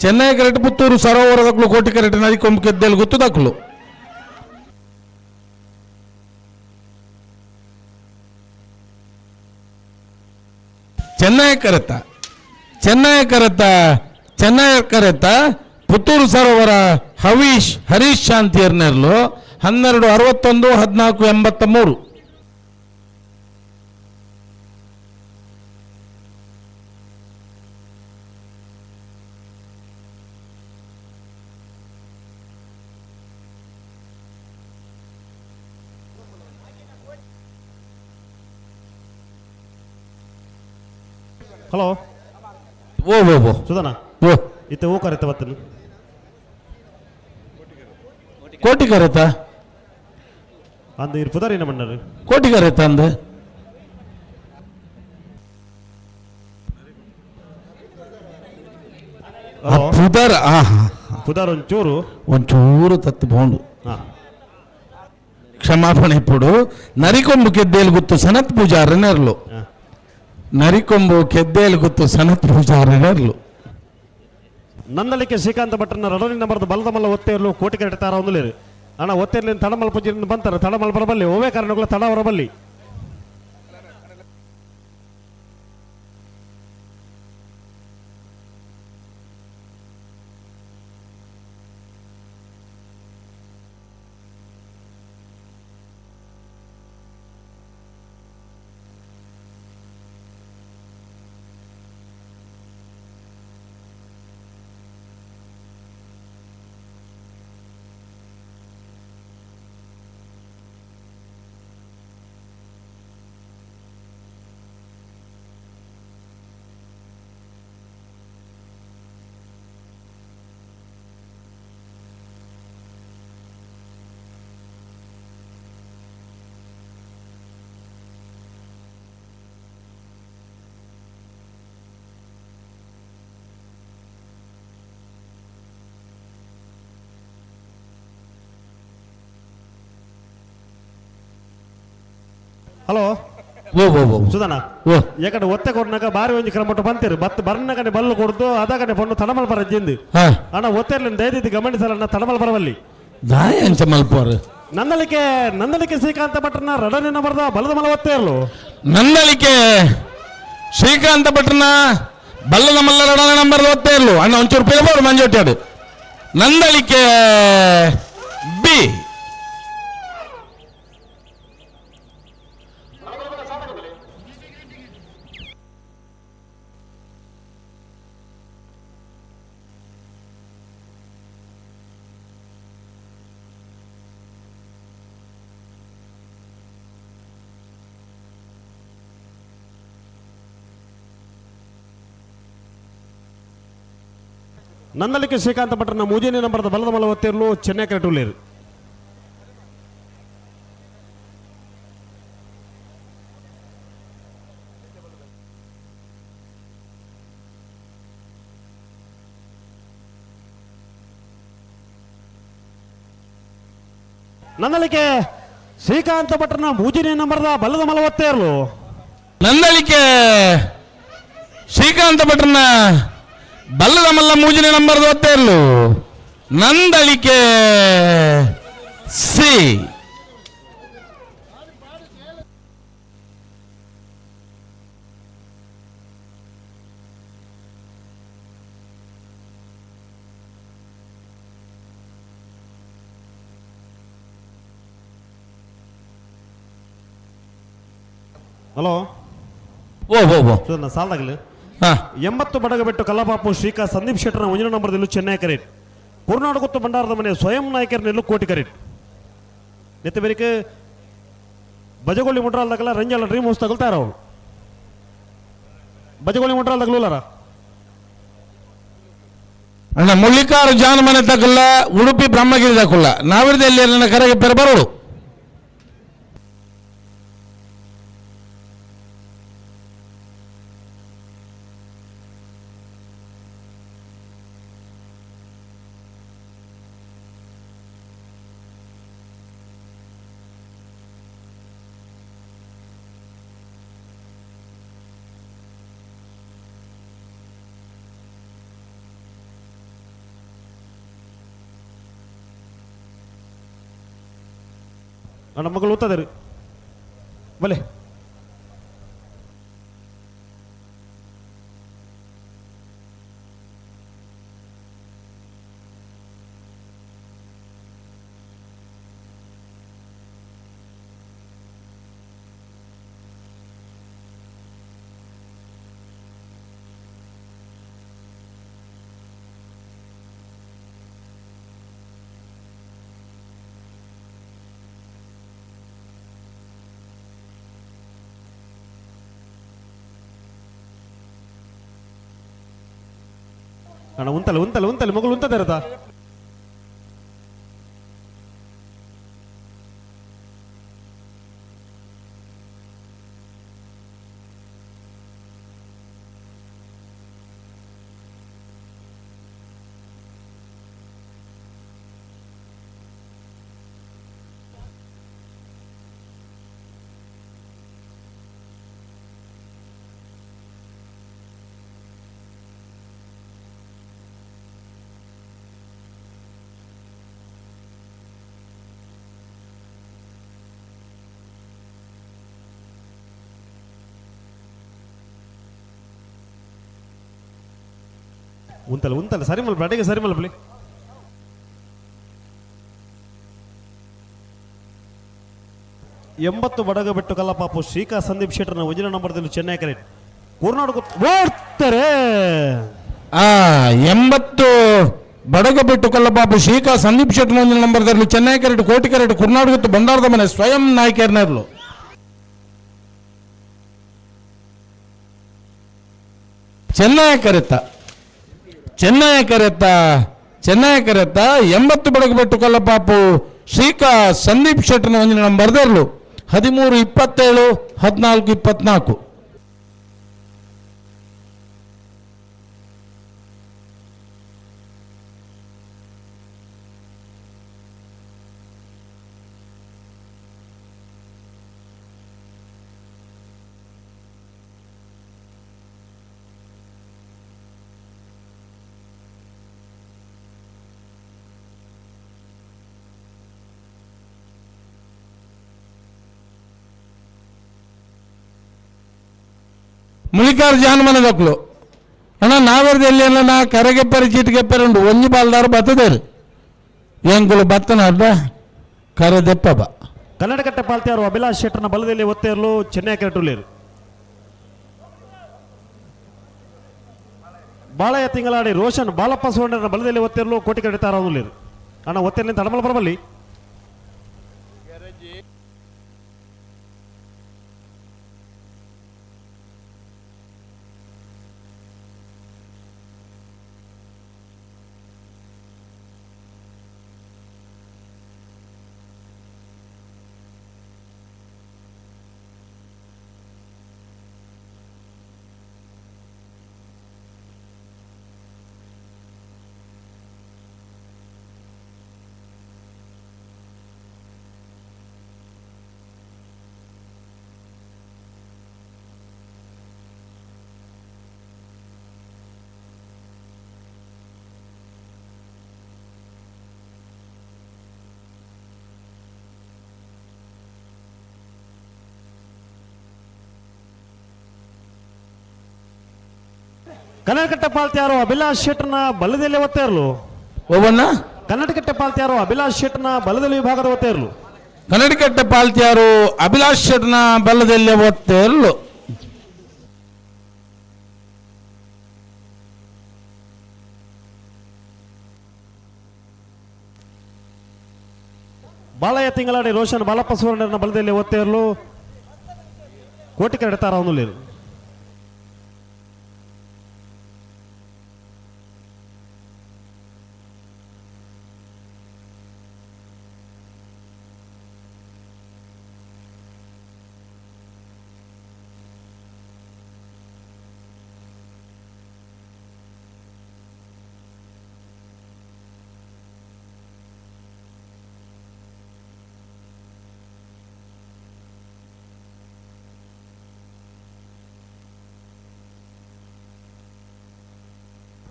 ಚೆನ್ನೈ ಕರೆಕ್ಟ್ ಪುತ್ತೂರು ಸರೋವರದಕ್ಕಲು ಕೋಟಿ ಕರೆಕ್ಟ್ ನದಿ ಕೊಂಬು ಕೆದ್ದೆಲ್ಲಿ ಗೊತ್ತು ದಕ್ಕಲು. ಚೆನ್ನೈ ಕರೆತ ಚೆನ್ನೈ ಕರೆತ ಚೆನ್ನೈ ಕರೆತ ಪುತ್ತೂರು ಸರೋವರ ಹವೀಶ್ ಹರೀಶ್ ಶಾಂತಿಯರ್ನೆರ್ಲು 12:61 14:83. ಹಲೋ ಓ ಓ ಓ ಸುಧಾನ ಓ ಇತ್ತೆ ಓ ಕರೆತ ಬತ್ತನು ಕೋಟಿ ಕರೆತ ಅಂದು ಇರ್ ಪುದಾರಿನ ಮಣ್ಣರು ಕೋಟಿ ಕರೆತ ಅಂದು ಪುದರ್ ಪುದರ್ ಒಂಚೂರು ಒಂಚೂರು ತತ್ತು ಬೋಂಡು ಕ್ಷಮಾಪಣೆ ಪುಡು ನರಿಕೊಂಬು ಕೆದ್ದೇಲು ಗೊತ್ತು ಸನತ್ ಪೂಜಾರನೆರ್ಲು ನರಿಕೊಂಬು ಕೆದ್ದೇಲು ಗೊತ್ತು ಸನತ್ ಪೂಜಾರನೆರ್ಲು ನಂದಳಿಕೆ ಶ್ರೀಕಾಂತ ಭಟ್ರನ ರಡನೆ ನಂಬರ್ದ ಬಲದ ಮಲ್ಲ ಒತ್ತೇರ್ಲು ಕೋಟಿಕೆರೆ ತಾರ ಒಂದುಲೇರು ಅಣ್ಣ ಒತ್ತೇರ್ಲಿನ ತಡಮಲ್ ಪುಜಿನ ಬಂತಾರೆ ತಡಮಲ್ ಬರಬಲ್ಲಿ ಓವೇ ಕಾರಣಗಳ ತಡ ಹೊರಬಲ್ಲಿ. ಹಲೋ ಓ ಓ ಓ ಸುಧಾನ ಓ ಯಾಕಂದ್ರೆ ಒತ್ತೆ ಕೊಡ್ನಾಗ ಬಾರಿ ಒಂಜಿ ಕ್ರಮಟ್ಟು ಬಂತೀರು ಬತ್ ಬರ್ನಗನೆ ಬಲ್ಲು ಕೊಡ್ದು ಅದಗನೆ ಪಣ್ಣು ತಡಮಲ್ ಬರ ಜಿಂದು ಅಣ್ಣ ಒತ್ತೆರ್ಲಿನ ದಯದಿದ್ದು ಗಮನಿಸಲ್ಲ ತಡಮಲ್ ಬರವಲ್ಲಿ ದಾಯ ಅಂಚ ಮಲ್ಪೋರು. ನಂದಳಿಕೆ ನಂದಳಿಕೆ ಶ್ರೀಕಾಂತ ಭಟ್ರನ ರಡನೆ ನಂಬರ್ದ ಬಲದ ಮಲ ಒತ್ತೆರ್ಲು. ನಂದಳಿಕೆ ಶ್ರೀಕಾಂತ ಭಟ್ರನ ಬಲ್ಲದ ಮಲ್ಲ ರಡನೆ ನಂಬರ್ದ ಒತ್ತೆರ್ಲು ಅಣ್ಣ ಒಂಚೂರು ಪಿಲಬೋರು ಮಂಜೋಟ್ಯಾಡು. ನಂದಳಿಕೆ ಬಿ ನಂದಳಿಕೆ ಶ್ರೀಕಾಂತ ಭಟ್ರನ ಮೂಜನೇ ನಂಬರ್ದ ಬಲದ ಮಲ ಒತ್ತೇರ್ಲು ಚೆನ್ನೈ ಕರೆಟುಲೇರು. ನಂದಳಿಕೆ ಶ್ರೀಕಾಂತ ಭಟ್ರನ ಮೂಜನೇ ನಂಬರ್ದ ಬಲದ ಮಲ ಒತ್ತೇರ್ಲು. ನಂದಳಿಕೆ ಶ್ರೀಕಾಂತ ಭಟ್ರನ ಬಲ್ಲದ ಮಲ್ಲ ಮೂಜನೇ ನಂಬರ್ದ ಒತ್ತೇರ್ಲು. ನಂದಳಿಕೆ ಸಿ ಹಲೋ ಓ ಓ ಓ ಸುಧಾನ ಸಾಲದಾಗಲಿ. 80 ಬಡಗಬೆಟ್ಟು ಕಲ್ಲಪಾಪು ಶ್ರೀಕಾ ಸಂದೀಪ್ ಶೆಟ್ಟರ್ನ ಒಂಜನ ನಂಬರ್ದಲ್ಲೂ ಚೆನ್ನೈ ಕರೇಟ್. ಕುರುನಾಡುಗುತ್ತು ಭಂಡಾರದ ಮನೆ ಸ್ವಯಂ ನಾಯಕರನೆಲ್ಲೂ ಕೋಟಿ ಕರೇಟ್. ನೆತ್ತ ಬೇರಿಕೆ ಬಜಗೊಳ್ಳಿ ಮುಟ್ರಾಲ್ದಾಗಲ್ಲ ರಂಜಾಲ ಡ್ರೀಮ್ ಹೌಸ್ ತಗೊಳ್ತಾರ ಅವಳು. ಬಜಗೊಳ್ಳಿ ಮುಟ್ರಾಲ್ದಾಗಲೂಲಾರ ಅಣ್ಣ ಮುಳ್ಳಿಕಾರು ಜಾನ ಮನೆ ತಕಲ್ಲ ಉಡುಪಿ ಬ್ರಹ್ಮಗಿರಿ ತಕಲ್ಲ ನಾವಿರದಲ್ಲಿ ನನ್ನ ಕರೆಗೆ ಪೆರ ಬರೋಳು. ನನ್ನ ಮಗಳು ಓದ್ತದಾರೆ ಬಲೆ. ಅಣ್ಣ ಉಂತಲ್ಲ ಉಂತಲ್ಲ ಉಂತಲ್ಲ ಮಗಳು ಉಂತದ. ಉಂತಲ್ಲ ಉಂತಲ್ಲ ಸರಿ ಮಲ್ಪ ಅಡಿಗೆ ಸರಿ ಮಲ್ಪಲಿ. ಎಂಬತ್ತು ಬಡಗ ಬಿಟ್ಟು ಕಲ್ಲಪಾಪು ಶ್ರೀಕಾ ಸಂದೀಪ್ ಶೆಟ್ಟರ್ನ ಒಂಜಿನ ನಂಬರ್ದಲ್ಲಿ ಚೆನ್ನೈ ಕರೆಕ್ಟ್ ಕೂರ್ನಾಡು ಓಡ್ತಾರೆ. 80 ಬಡಗ ಬಿಟ್ಟು ಕಲ್ಲಪಾಪು ಶ್ರೀಕಾ ಸಂದೀಪ್ ಶೆಟ್ಟರ್ನ ಒಂಜಿನ ನಂಬರ್ದಲ್ಲಿ ಚೆನ್ನೈ ಕರೆಕ್ಟ್ ಕೋಟಿ ಕರೆಕ್ಟ್ ಕುರ್ನಾಡುಗುತ್ತು ಬಂಡಾರದ ಮನೆ ಸ್ವಯಂ ನಾಯಕರ್ನರ್ಲು. ಚೆನ್ನೈ ಕರೆತ್ತ ಚೆನ್ನೈ ಕರೆತ್ತ ಚೆನ್ನೈ ಕರೆತ್ತ 80 ಬಡಗ ಬಿಟ್ಟು ಕಲ್ಲಪಾಪು ಶ್ರೀಕಾ ಸಂದೀಪ್ ಶೆಟ್ಟರ್ನ ಒಂಜಿನ ನಂಬರ್ದರ್ಲು 13 27 14 24. ಮುಳಿಕಾರ್ ಜಾನಮನದಕ್ಲು ಅಣ್ಣ ನಾವೆರ್ದು ಎಲ್ಲಿ ನಾ ಕರೆಗೆಪ್ಪರೆ ಚೀಟಿಗೆಪ್ಪರೆ ಉಂಡು ಒಂಜಿ ಬಾಲ್ದಾರು ಬತ್ತದೇರು ಎಂಕುಲು ಬತ್ತನ ಅರ್ಧ ಕರೆ ದೆಪ್ಪಬ. ಕನ್ನಡಕಟ್ಟೆ ಪಾಲ್ತಿಯಾರು ಅಭಿಲಾಷ್ ಶೆಟ್ಟರ್ನ ಬಲದಲ್ಲಿ ಒತ್ತೇರ್ಲು ಚೆನ್ನೈ ಕೆರಟುಲೇರು. ಬಾಳೆಯ ತಿಂಗಳಾಡಿ ರೋಷನ್ ಬಾಲಪ್ಪ ಸುವರ್ಣನ ಬಲದಲ್ಲಿ ಒತ್ತೇರ್ಲು ಕೋಟಿ ಕರೆತಾರಲೇರು. ಅಣ್ಣ ಒತ್ತೇರ್ಲಿಂದ ತಡಮಲ ಬರಬಲ್ಲಿ. ಕನ್ನಡಕಟ್ಟೆ ಪಾಲ್ತಿಯಾರು ಅಭಿಲಾಷ್ ಶೆಟ್ಟರ್ನ ಬಲದಲ್ಲಿ ಒತ್ತೇರ್ಲು. ಓವಣ್ಣ ಕನ್ನಡಕಟ್ಟೆ ಪಾಲ್ತಿಯಾರು ಅಭಿಲಾಷ್ ಶೆಟ್ಟರ್ನ ಬಲದಲ್ಲಿ ವಿಭಾಗದ ಒತ್ತೇರ್ಲು. ಕನ್ನಡಕಟ್ಟೆ ಪಾಲ್ತಿಯಾರು ಅಭಿಲಾಷ್ ಶೆಟ್ಟರ್ನ ಬಲದಲ್ಲಿ ಒತ್ತೇರ್ಲು. ಬಾಳಯ್ಯ ತಿಂಗಳಾಡಿ ರೋಷನ್ ಬಾಲಪ್ಪ ಸುವರ್ಣನ ಬಲದಲ್ಲಿ ಒತ್ತೇರ್ಲು ಕೋಟಿ ಕರೆತಾರ ಅವನುಲೇರು.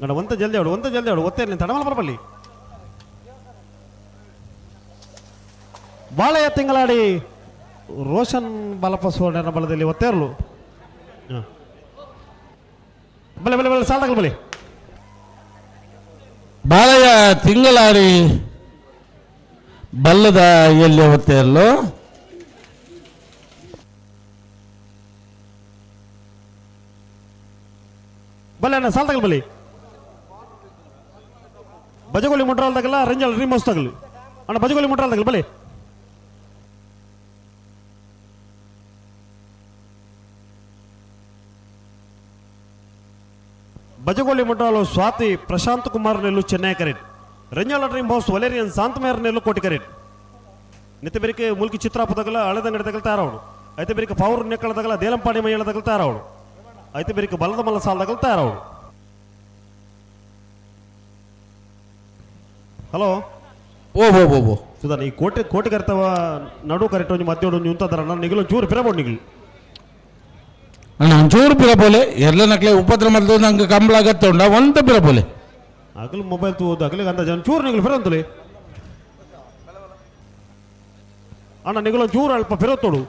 ನಡ ಒಂತ ಜಲ್ದಿ ಅವಳು ಒಂತ ಜಲ್ದಿ ಅವಳು ಒತ್ತೇ ನೀನು ತಡಮಲ ಬರಬಲ್ಲಿ. ಬಾಳೆಯ ತಿಂಗಳಾಡಿ ರೋಷನ್ ಬಾಲಪ್ಪ ಸುವರ್ಣನ ಬಲದಲ್ಲಿ ಒತ್ತೇರ್ಲು. ಬಲೆ ಬಲೆ ಬಲೆ ಸಾಲದಾಗಲು ಬಲೆ. ಬಾಳೆಯ ತಿಂಗಳಾಡಿ ಬಲ್ಲದ ಎಲ್ಲಿ ಒತ್ತೇರ್ಲು. ಬಲೆ ಅಣ್ಣ ಸಾಲದಾಗಲು ಬಲಿ. ಬಜಗೋಲಿ ಮುಂಡ್ರಾಲ್ ತಗಲ್ಲ ರಂಜಾಲ್ ರಿಮೋಸ್ ತಗಲು ಅಣ್ಣ ಬಜಗೋಲಿ ಮುಂಡ್ರಾಲ್ ತಗಲು ಬಲೆ. ಬಜಗೋಲಿ ಮುಂಡ್ರಾಲು ಸ್ವಾತಿ ಪ್ರಶಾಂತ್ ಕುಮಾರ್ ನೆಲ್ಲು ಚೆನ್ನೈ ಕರೆಟ್. ರಂಜಾಲ ಡ್ರೀಮ್ ಹೌಸ್ ವಲೇರಿಯನ್ ಶಾಂತಮೇರ್ ನೆಲ್ಲು ಕೋಟಿ ಕರೆಟ್. ನಿತ್ಯ ಬೆರಿಕೆ ಮುಲ್ಕಿ ಚಿತ್ರಾಪು ತಗಲ ಅಳದಂಗಡಿ ತಗಲ್ ತಯಾರವಡು. ಐತೆ ಬೆರಿಕೆ ಪೌರ್ ನೆಕ್ಕಳ ತಗಲ ದೇಲಂಪಾಡಿ ಮೈಯಳ ತಗಲ್ ತಯಾರವಡು. ಐತೆ ಬೆರಿಕೆ ಬಲದ ಮಲ್ಲ ಸಾಲ ತಗಲ್ ತಯಾರವಡು. ಹಲೋ ಓ ಓ ಓ ಓ ಸುಧಾನ್ ಈ ಕೋಟೆ ಕೋಟೆ ಕರೆತವ ನಡು ಕರೆಕ್ಟ್ ಒಂಜಿ ಮಧ್ಯ ಒಂಜಿ ಉಂತದರ ನಾನು ನಿಗಲು ಚೂರು ಪಿರಬೋಡು ನಿಗಲು. ಅಣ್ಣ ಒಂಚೂರು ಪಿರಬೋಲೆ ಎಲ್ಲ ನಕ್ಲೆ ಉಪದ್ರ ಮಲ್ದು ನಂಗೆ ಕಂಬಳ ಅಗತ್ಯ ಉಂಡ ಒಂತ ಪಿರಬೋಲೆ. ಅಗಲು ಮೊಬೈಲ್ ತೂದು ಅಗಲಿಗೆ ಅಂದಾಜು ಚೂರು ನಿಗಲು ಫಿರಂತುಲೆ ಅಣ್ಣ ನಿಗಲು ಚೂರು ಅಲ್ಪ ಫಿರತ್ತೋಡು.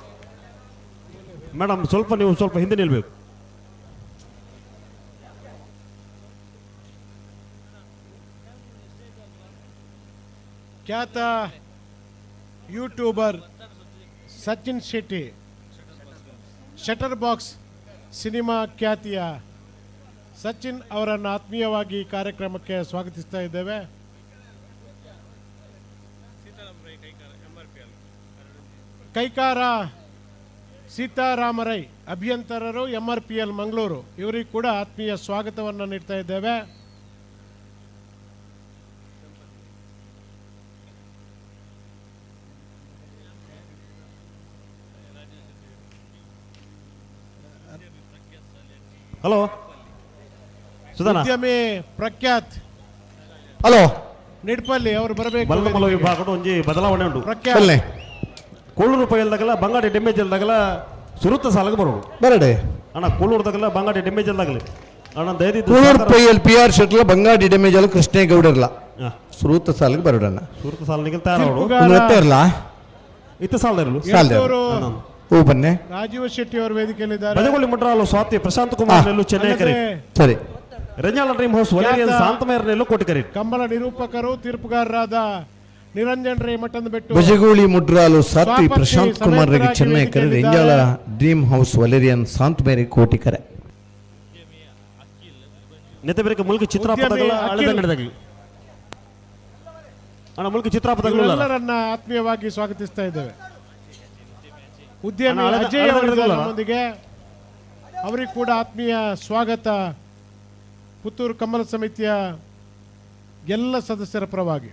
ಮೇಡಮ್ ಸ್ವಲ್ಪ ನೀವು ಸ್ವಲ್ಪ ಹಿಂದೆ ನಿಲ್ಬೇಕು. ಖ್ಯಾತ YouTuber Sachin Shetty, shutter box cinema ಖ್ಯಾತಿಯ ಸಚಿನ್ ಅವರನ್ನು ಆತ್ಮೀಯವಾಗಿ ಕಾರ್ಯಕ್ರಮಕ್ಕೆ ಸ್ವಾಗತಿಸ್ತಾ ಇದ್ದೇವೆ. ಕೈಕಾರ ಸೀತಾರಾಮರೈ ಅಭಿಯಂತರರು MRPL Mangaluru, ಇವರಿಗೆ ಕೂಡ ಆತ್ಮೀಯ ಸ್ವಾಗತವನ್ನು ನೀಡ್ತಾ ಇದ್ದೇವೆ. ಹಲೋ ಸುಧಾನ, ಉದ್ಯಮಿ ಪ್ರಖ್ಯಾತ್ ಹಲೋ ನಿಡ್ಪಲ್ಲಿ ಅವರು ಬರಬೇಕು. ಬಲ್ಲಮಲ ವಿಭಾಗದ ಒಂಜಿ ಬದಲಾವಣೆ ಉಂಟು. ಪ್ರಖ್ಯಾತ್ ಕೋಳೂರು ಪೈಲ್ದಾಗಲ ಬಂಗಾಡಿ ಡೆಮೇಜ್ ಇಲ್ದಾಗಲ ಸುರುತ್ತ ಸಾಲಗೆ ಬರೋದು ಬರಡೆ ಅಣ್ಣ. ಕೋಳೂರ್ದಾಗಲ ಬಂಗಾಡಿ ಡೆಮೇಜ್ ಇಲ್ದಾಗಲಿ ಅಣ್ಣ ದಯದಿದ್ದು ಕೂಳೂರು ಪೈಯಲ್ಲಿ ಪಿ ಆರ್ ಶೆಟ್ಲ ಬಂಗಾಡಿ ಡೆಮೇಜ್ ಅಲ್ಲ ಕೃಷ್ಣೇಗೌಡರ್ಲ ಸುರುತ್ತ ಸಾಲಿಗೆ ಬರೋಡಣ್ಣ. ಸುರುತ್ತ ಸಾಲಿಗೆ ತಯಾರು ಒಂದು ಇರಲ್ಲ ಇತ್ತ ಸಾಲ ಇರಲು ಸಾಲ ಹೂ ಬನ್ನಿ. ರಾಜೀವ್ ಶೆಟ್ಟಿ ಅವರು ವೇದಿಕೆಯಲ್ಲಿದ್ದಾರೆ. ಬಜಗೋಳಿ ಮುಟ್ರಾಲು ಸ್ವಾತಿ ಪ್ರಶಾಂತ್ ಕುಮಾರ್ ನೆಲ್ಲು ಚೆನ್ನೈ ಕರೆ. ಸರಿ. ರೆಂಜಾಳ ಡ್ರೀಮ್ ಹೌಸ್ ವಲೇರಿಯನ್ ಶಾಂತಮೇರ್ ನೆಲ್ಲು ಕೋಟಿಕರಿ. ಕಂಬಳ ನಿರೂಪಕರು ತೀರ್ಪುಗಾರರಾದ ನಿರಂಜನ್ ರೇ ಮಠದ ಬೆಟ್ಟು ಬಜಗೋಳಿ ಮುಡ್ರಾಲು ಸಾತ್ವಿ ಪ್ರಶಾಂತ್ ಕುಮಾರ್ ರಿಗೆ ಚೆನ್ನೈ ಕರೆ. Renjala dream house valerian ಶಾಂತಮೇರಿ ಕೋಟಿಕರೆ. ನೆತ್ತಬೇಕ Mulki ಚಿತ್ರಾಪದಗಳ ಅಳೆದಂಗಡದಾಗಲಿ ಅಣ್ಣ, ಮುಲ್ಕಿ ಚಿತ್ರಾಪದಗಳು ಎಲ್ಲರನ್ನ ಆತ್ಮೀಯವಾಗಿ ಸ್ವಾಗತಿಸ್ತಾ ಇದ್ದೇವೆ. ಉದ್ಯಮಿ ಅಜಯ್ ಅವರೊಂದಿಗೆ ಅವರಿಗೆ ಕೂಡ ಆತ್ಮೀಯ ಸ್ವಾಗತ ಪುತ್ತೂರು ಕಮಲ ಸಮಿತಿಯ ಎಲ್ಲ ಸದಸ್ಯರ ಪರವಾಗಿ.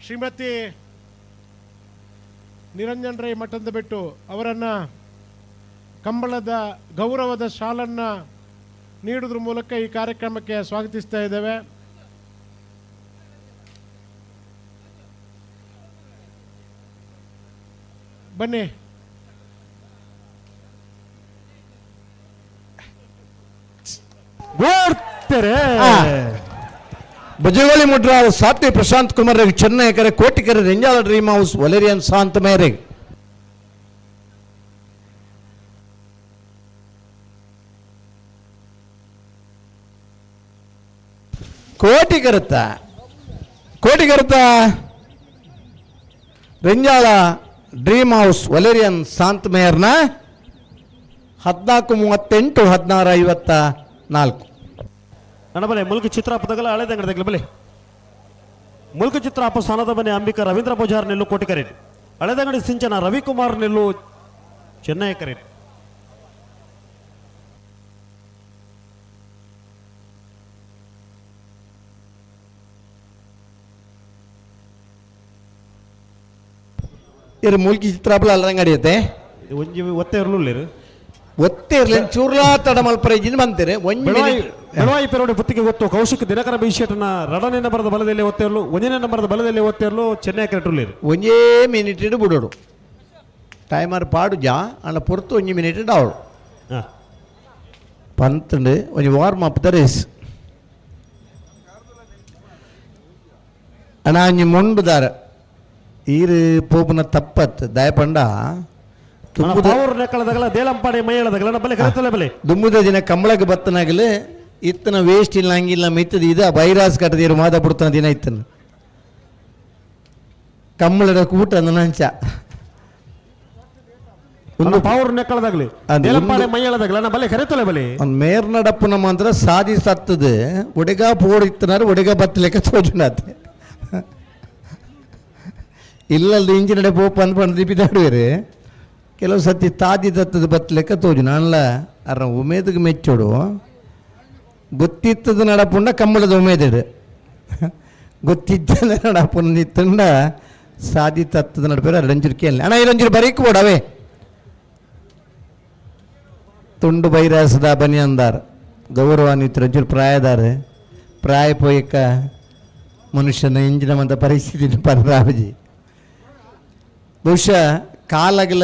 ಶ್ರೀಮತಿ ನಿರಂಜನ್ ರೈ ಮಠದ ಬೆಟ್ಟು ಅವರನ್ನು ಕಂಬಳದ ಗೌರವದ ಶಾಲನ್ನು ನೀಡುವುದ್ರ ಮೂಲಕ ಈ ಕಾರ್ಯಕ್ರಮಕ್ಕೆ ಸ್ವಾಗತಿಸ್ತಾ ಇದ್ದೇವೆ. ಬನ್ನಿ. ಬಜಗೋಳಿ ಮುಡ್ರಾವ್ ಸಾತ್ವಿ ಪ್ರಶಾಂತ್ ಕುಮಾರ್ ಚೆನ್ನೈ ಕರೆ Kotikere Renjala dream house Valerian Shant ಮೇರೆಗೆ. ಕೋಟಿಗರುತ್ತ ಕೋಟಿಗರುತ್ತ Renjala dream house valerian Shanth ಮೇಯರ್ನ 14:38 16:54. ಅಣ್ಣ ಬಲೆ ಮುಲ್ಕಿ ಚಿತ್ರಾಪದಗಲ ಹಳೆದಂಗಡದಾಗಲಿ ಬಲೆ ಮುಲ್ಕಿ ಚಿತ್ರಾಪ ಸ್ಥಾನದ ಮನೆ ಅಂಬಿಕಾ ರವೀಂದ್ರ ಪೂಜಾರ್ ನೆಲ್ಲು ಕೋಟಿಕರೆ. ಹಳೆದಂಗಡಿ ಸಿಂಚನ ರವಿಕುಮಾರ್ ನೆಲ್ಲು ಚೆನ್ನೈ ಕರೆ. ಇರು ಮುಲ್ಕಿ ಚಿತ್ರಾಪಲ ಅಲ್ಲಂಗಡಿ ಐತೆ ಒಂಜಿ ಒತ್ತೆ ಇರಲಿಲ್ಲ ಒತ್ತೆ ಇರಲಿ ಚೂರ್ಲಾ ತಡ ಮಲ್ಪರ ಬಂತೀರಿ. ಬೆಳವಾಯಿ ಪೆರೋಡಿ ಪುತ್ತಿಗೆ ಗೊತ್ತು ಕೌಶಿಕ್ ದಿನಕರ ಬೀಶೆಟ್ನ ರಡನೇ ನಂಬರದ ಬಲದಲ್ಲಿ ಒತ್ತೆ ಇರಲು ಒಂದನೇ ನಂಬರದ ಬಲದಲ್ಲಿ ಒತ್ತೆ ಇರಲು ಚೆನ್ನೈ ಕರೆಟುಳ್ಳಿರು. ಒಂಜೇ ಮಿನಿಟ್ ಬಿಡೋಡು ಟೈಮರ್ ಪಾಡು ಜಾ ಅಣ್ಣ ಪೊರ್ತು ಒಂಜಿ ಮಿನಿಟ್ ಡಾವಳು ಪಂತಂಡು ಒಂಜಿ warm up the race ಅಣ್ಣ ಒಂಜಿ ಮೊಂಡುದಾರ ಈರು ಪೋಪುನ ತಪ್ಪತ್ತು ದಯಪಂಡ ದುಮ್ಮುದ ದಿನ ಕಂಬಳಕ್ಕೆ ಬತ್ತನಾಗಲಿ ಇತ್ತನ ವೇಸ್ಟ್ ಇಲ್ಲ ಹಂಗಿಲ್ಲ ಮಿತ್ತದ ಇದ ಬೈರಾಸ್ ಕಟ್ಟದಿರು ಮಾದ ಬಿಡ್ತಾನ ದಿನ ಇತ್ತನ ಕಂಬಳದ ಕೂಟ ನಂಚ ಮೇರ್ನಡಪ್ಪನ ಮಾತ್ರ ಸಾಧಿ ಸತ್ತದು ಒಡೆಗ ಪೋಡು ಇತ್ತನಾರು ಒಡೆಗ ಬತ್ತಲೆಕ್ಕ ತೋಜುನಾತೆ ಇಲ್ಲಲ್ದ ಇಂಜಿನಡೆ ಪೋಪ ಅಂದ್ಕೊಂಡು ದಿಪಿದಾಡುವೇರು ಕೆಲವು ಸತಿ ತಾದಿ ತತ್ತದ ಬತ್ತಲೆಕ್ಕ ತೋಜು ನಾನ್ಲ ಅರ ಉಮೇದಿಗೆ ಮೆಚ್ಚೋಡು ಗೊತ್ತಿತ್ತದ ನಡಪುಂಡ ಕಂಬಳದ ಉಮೇದಿಡು ಗೊತ್ತಿದ್ದದ ನಡಪುಂಡ ಇತ್ತಂಡ ಸಾದಿ ತತ್ತದ ನಡಪೇರು ಅರಂಜೂರು ಕೇಳಿ ಅಣ್ಣ ಇರಂಜೂರು ಬರೀಕ್ ಬೋಡವೇ ತುಂಡು ಬೈರಾಸದ ಬನಿ ಅಂದಾರ ಗೌರವಾನ್ವಿತರು ಅಂಚೂರು ಪ್ರಾಯದಾರ ಪ್ರಾಯ ಪೋಯಕ್ಕ ಮನುಷ್ಯನ ಇಂಜಿನ ಮಂತ ಪರಿಸ್ಥಿತಿ ಪರರಾಬಜಿ ಬಹುಶಃ ಕಾಲಗಲ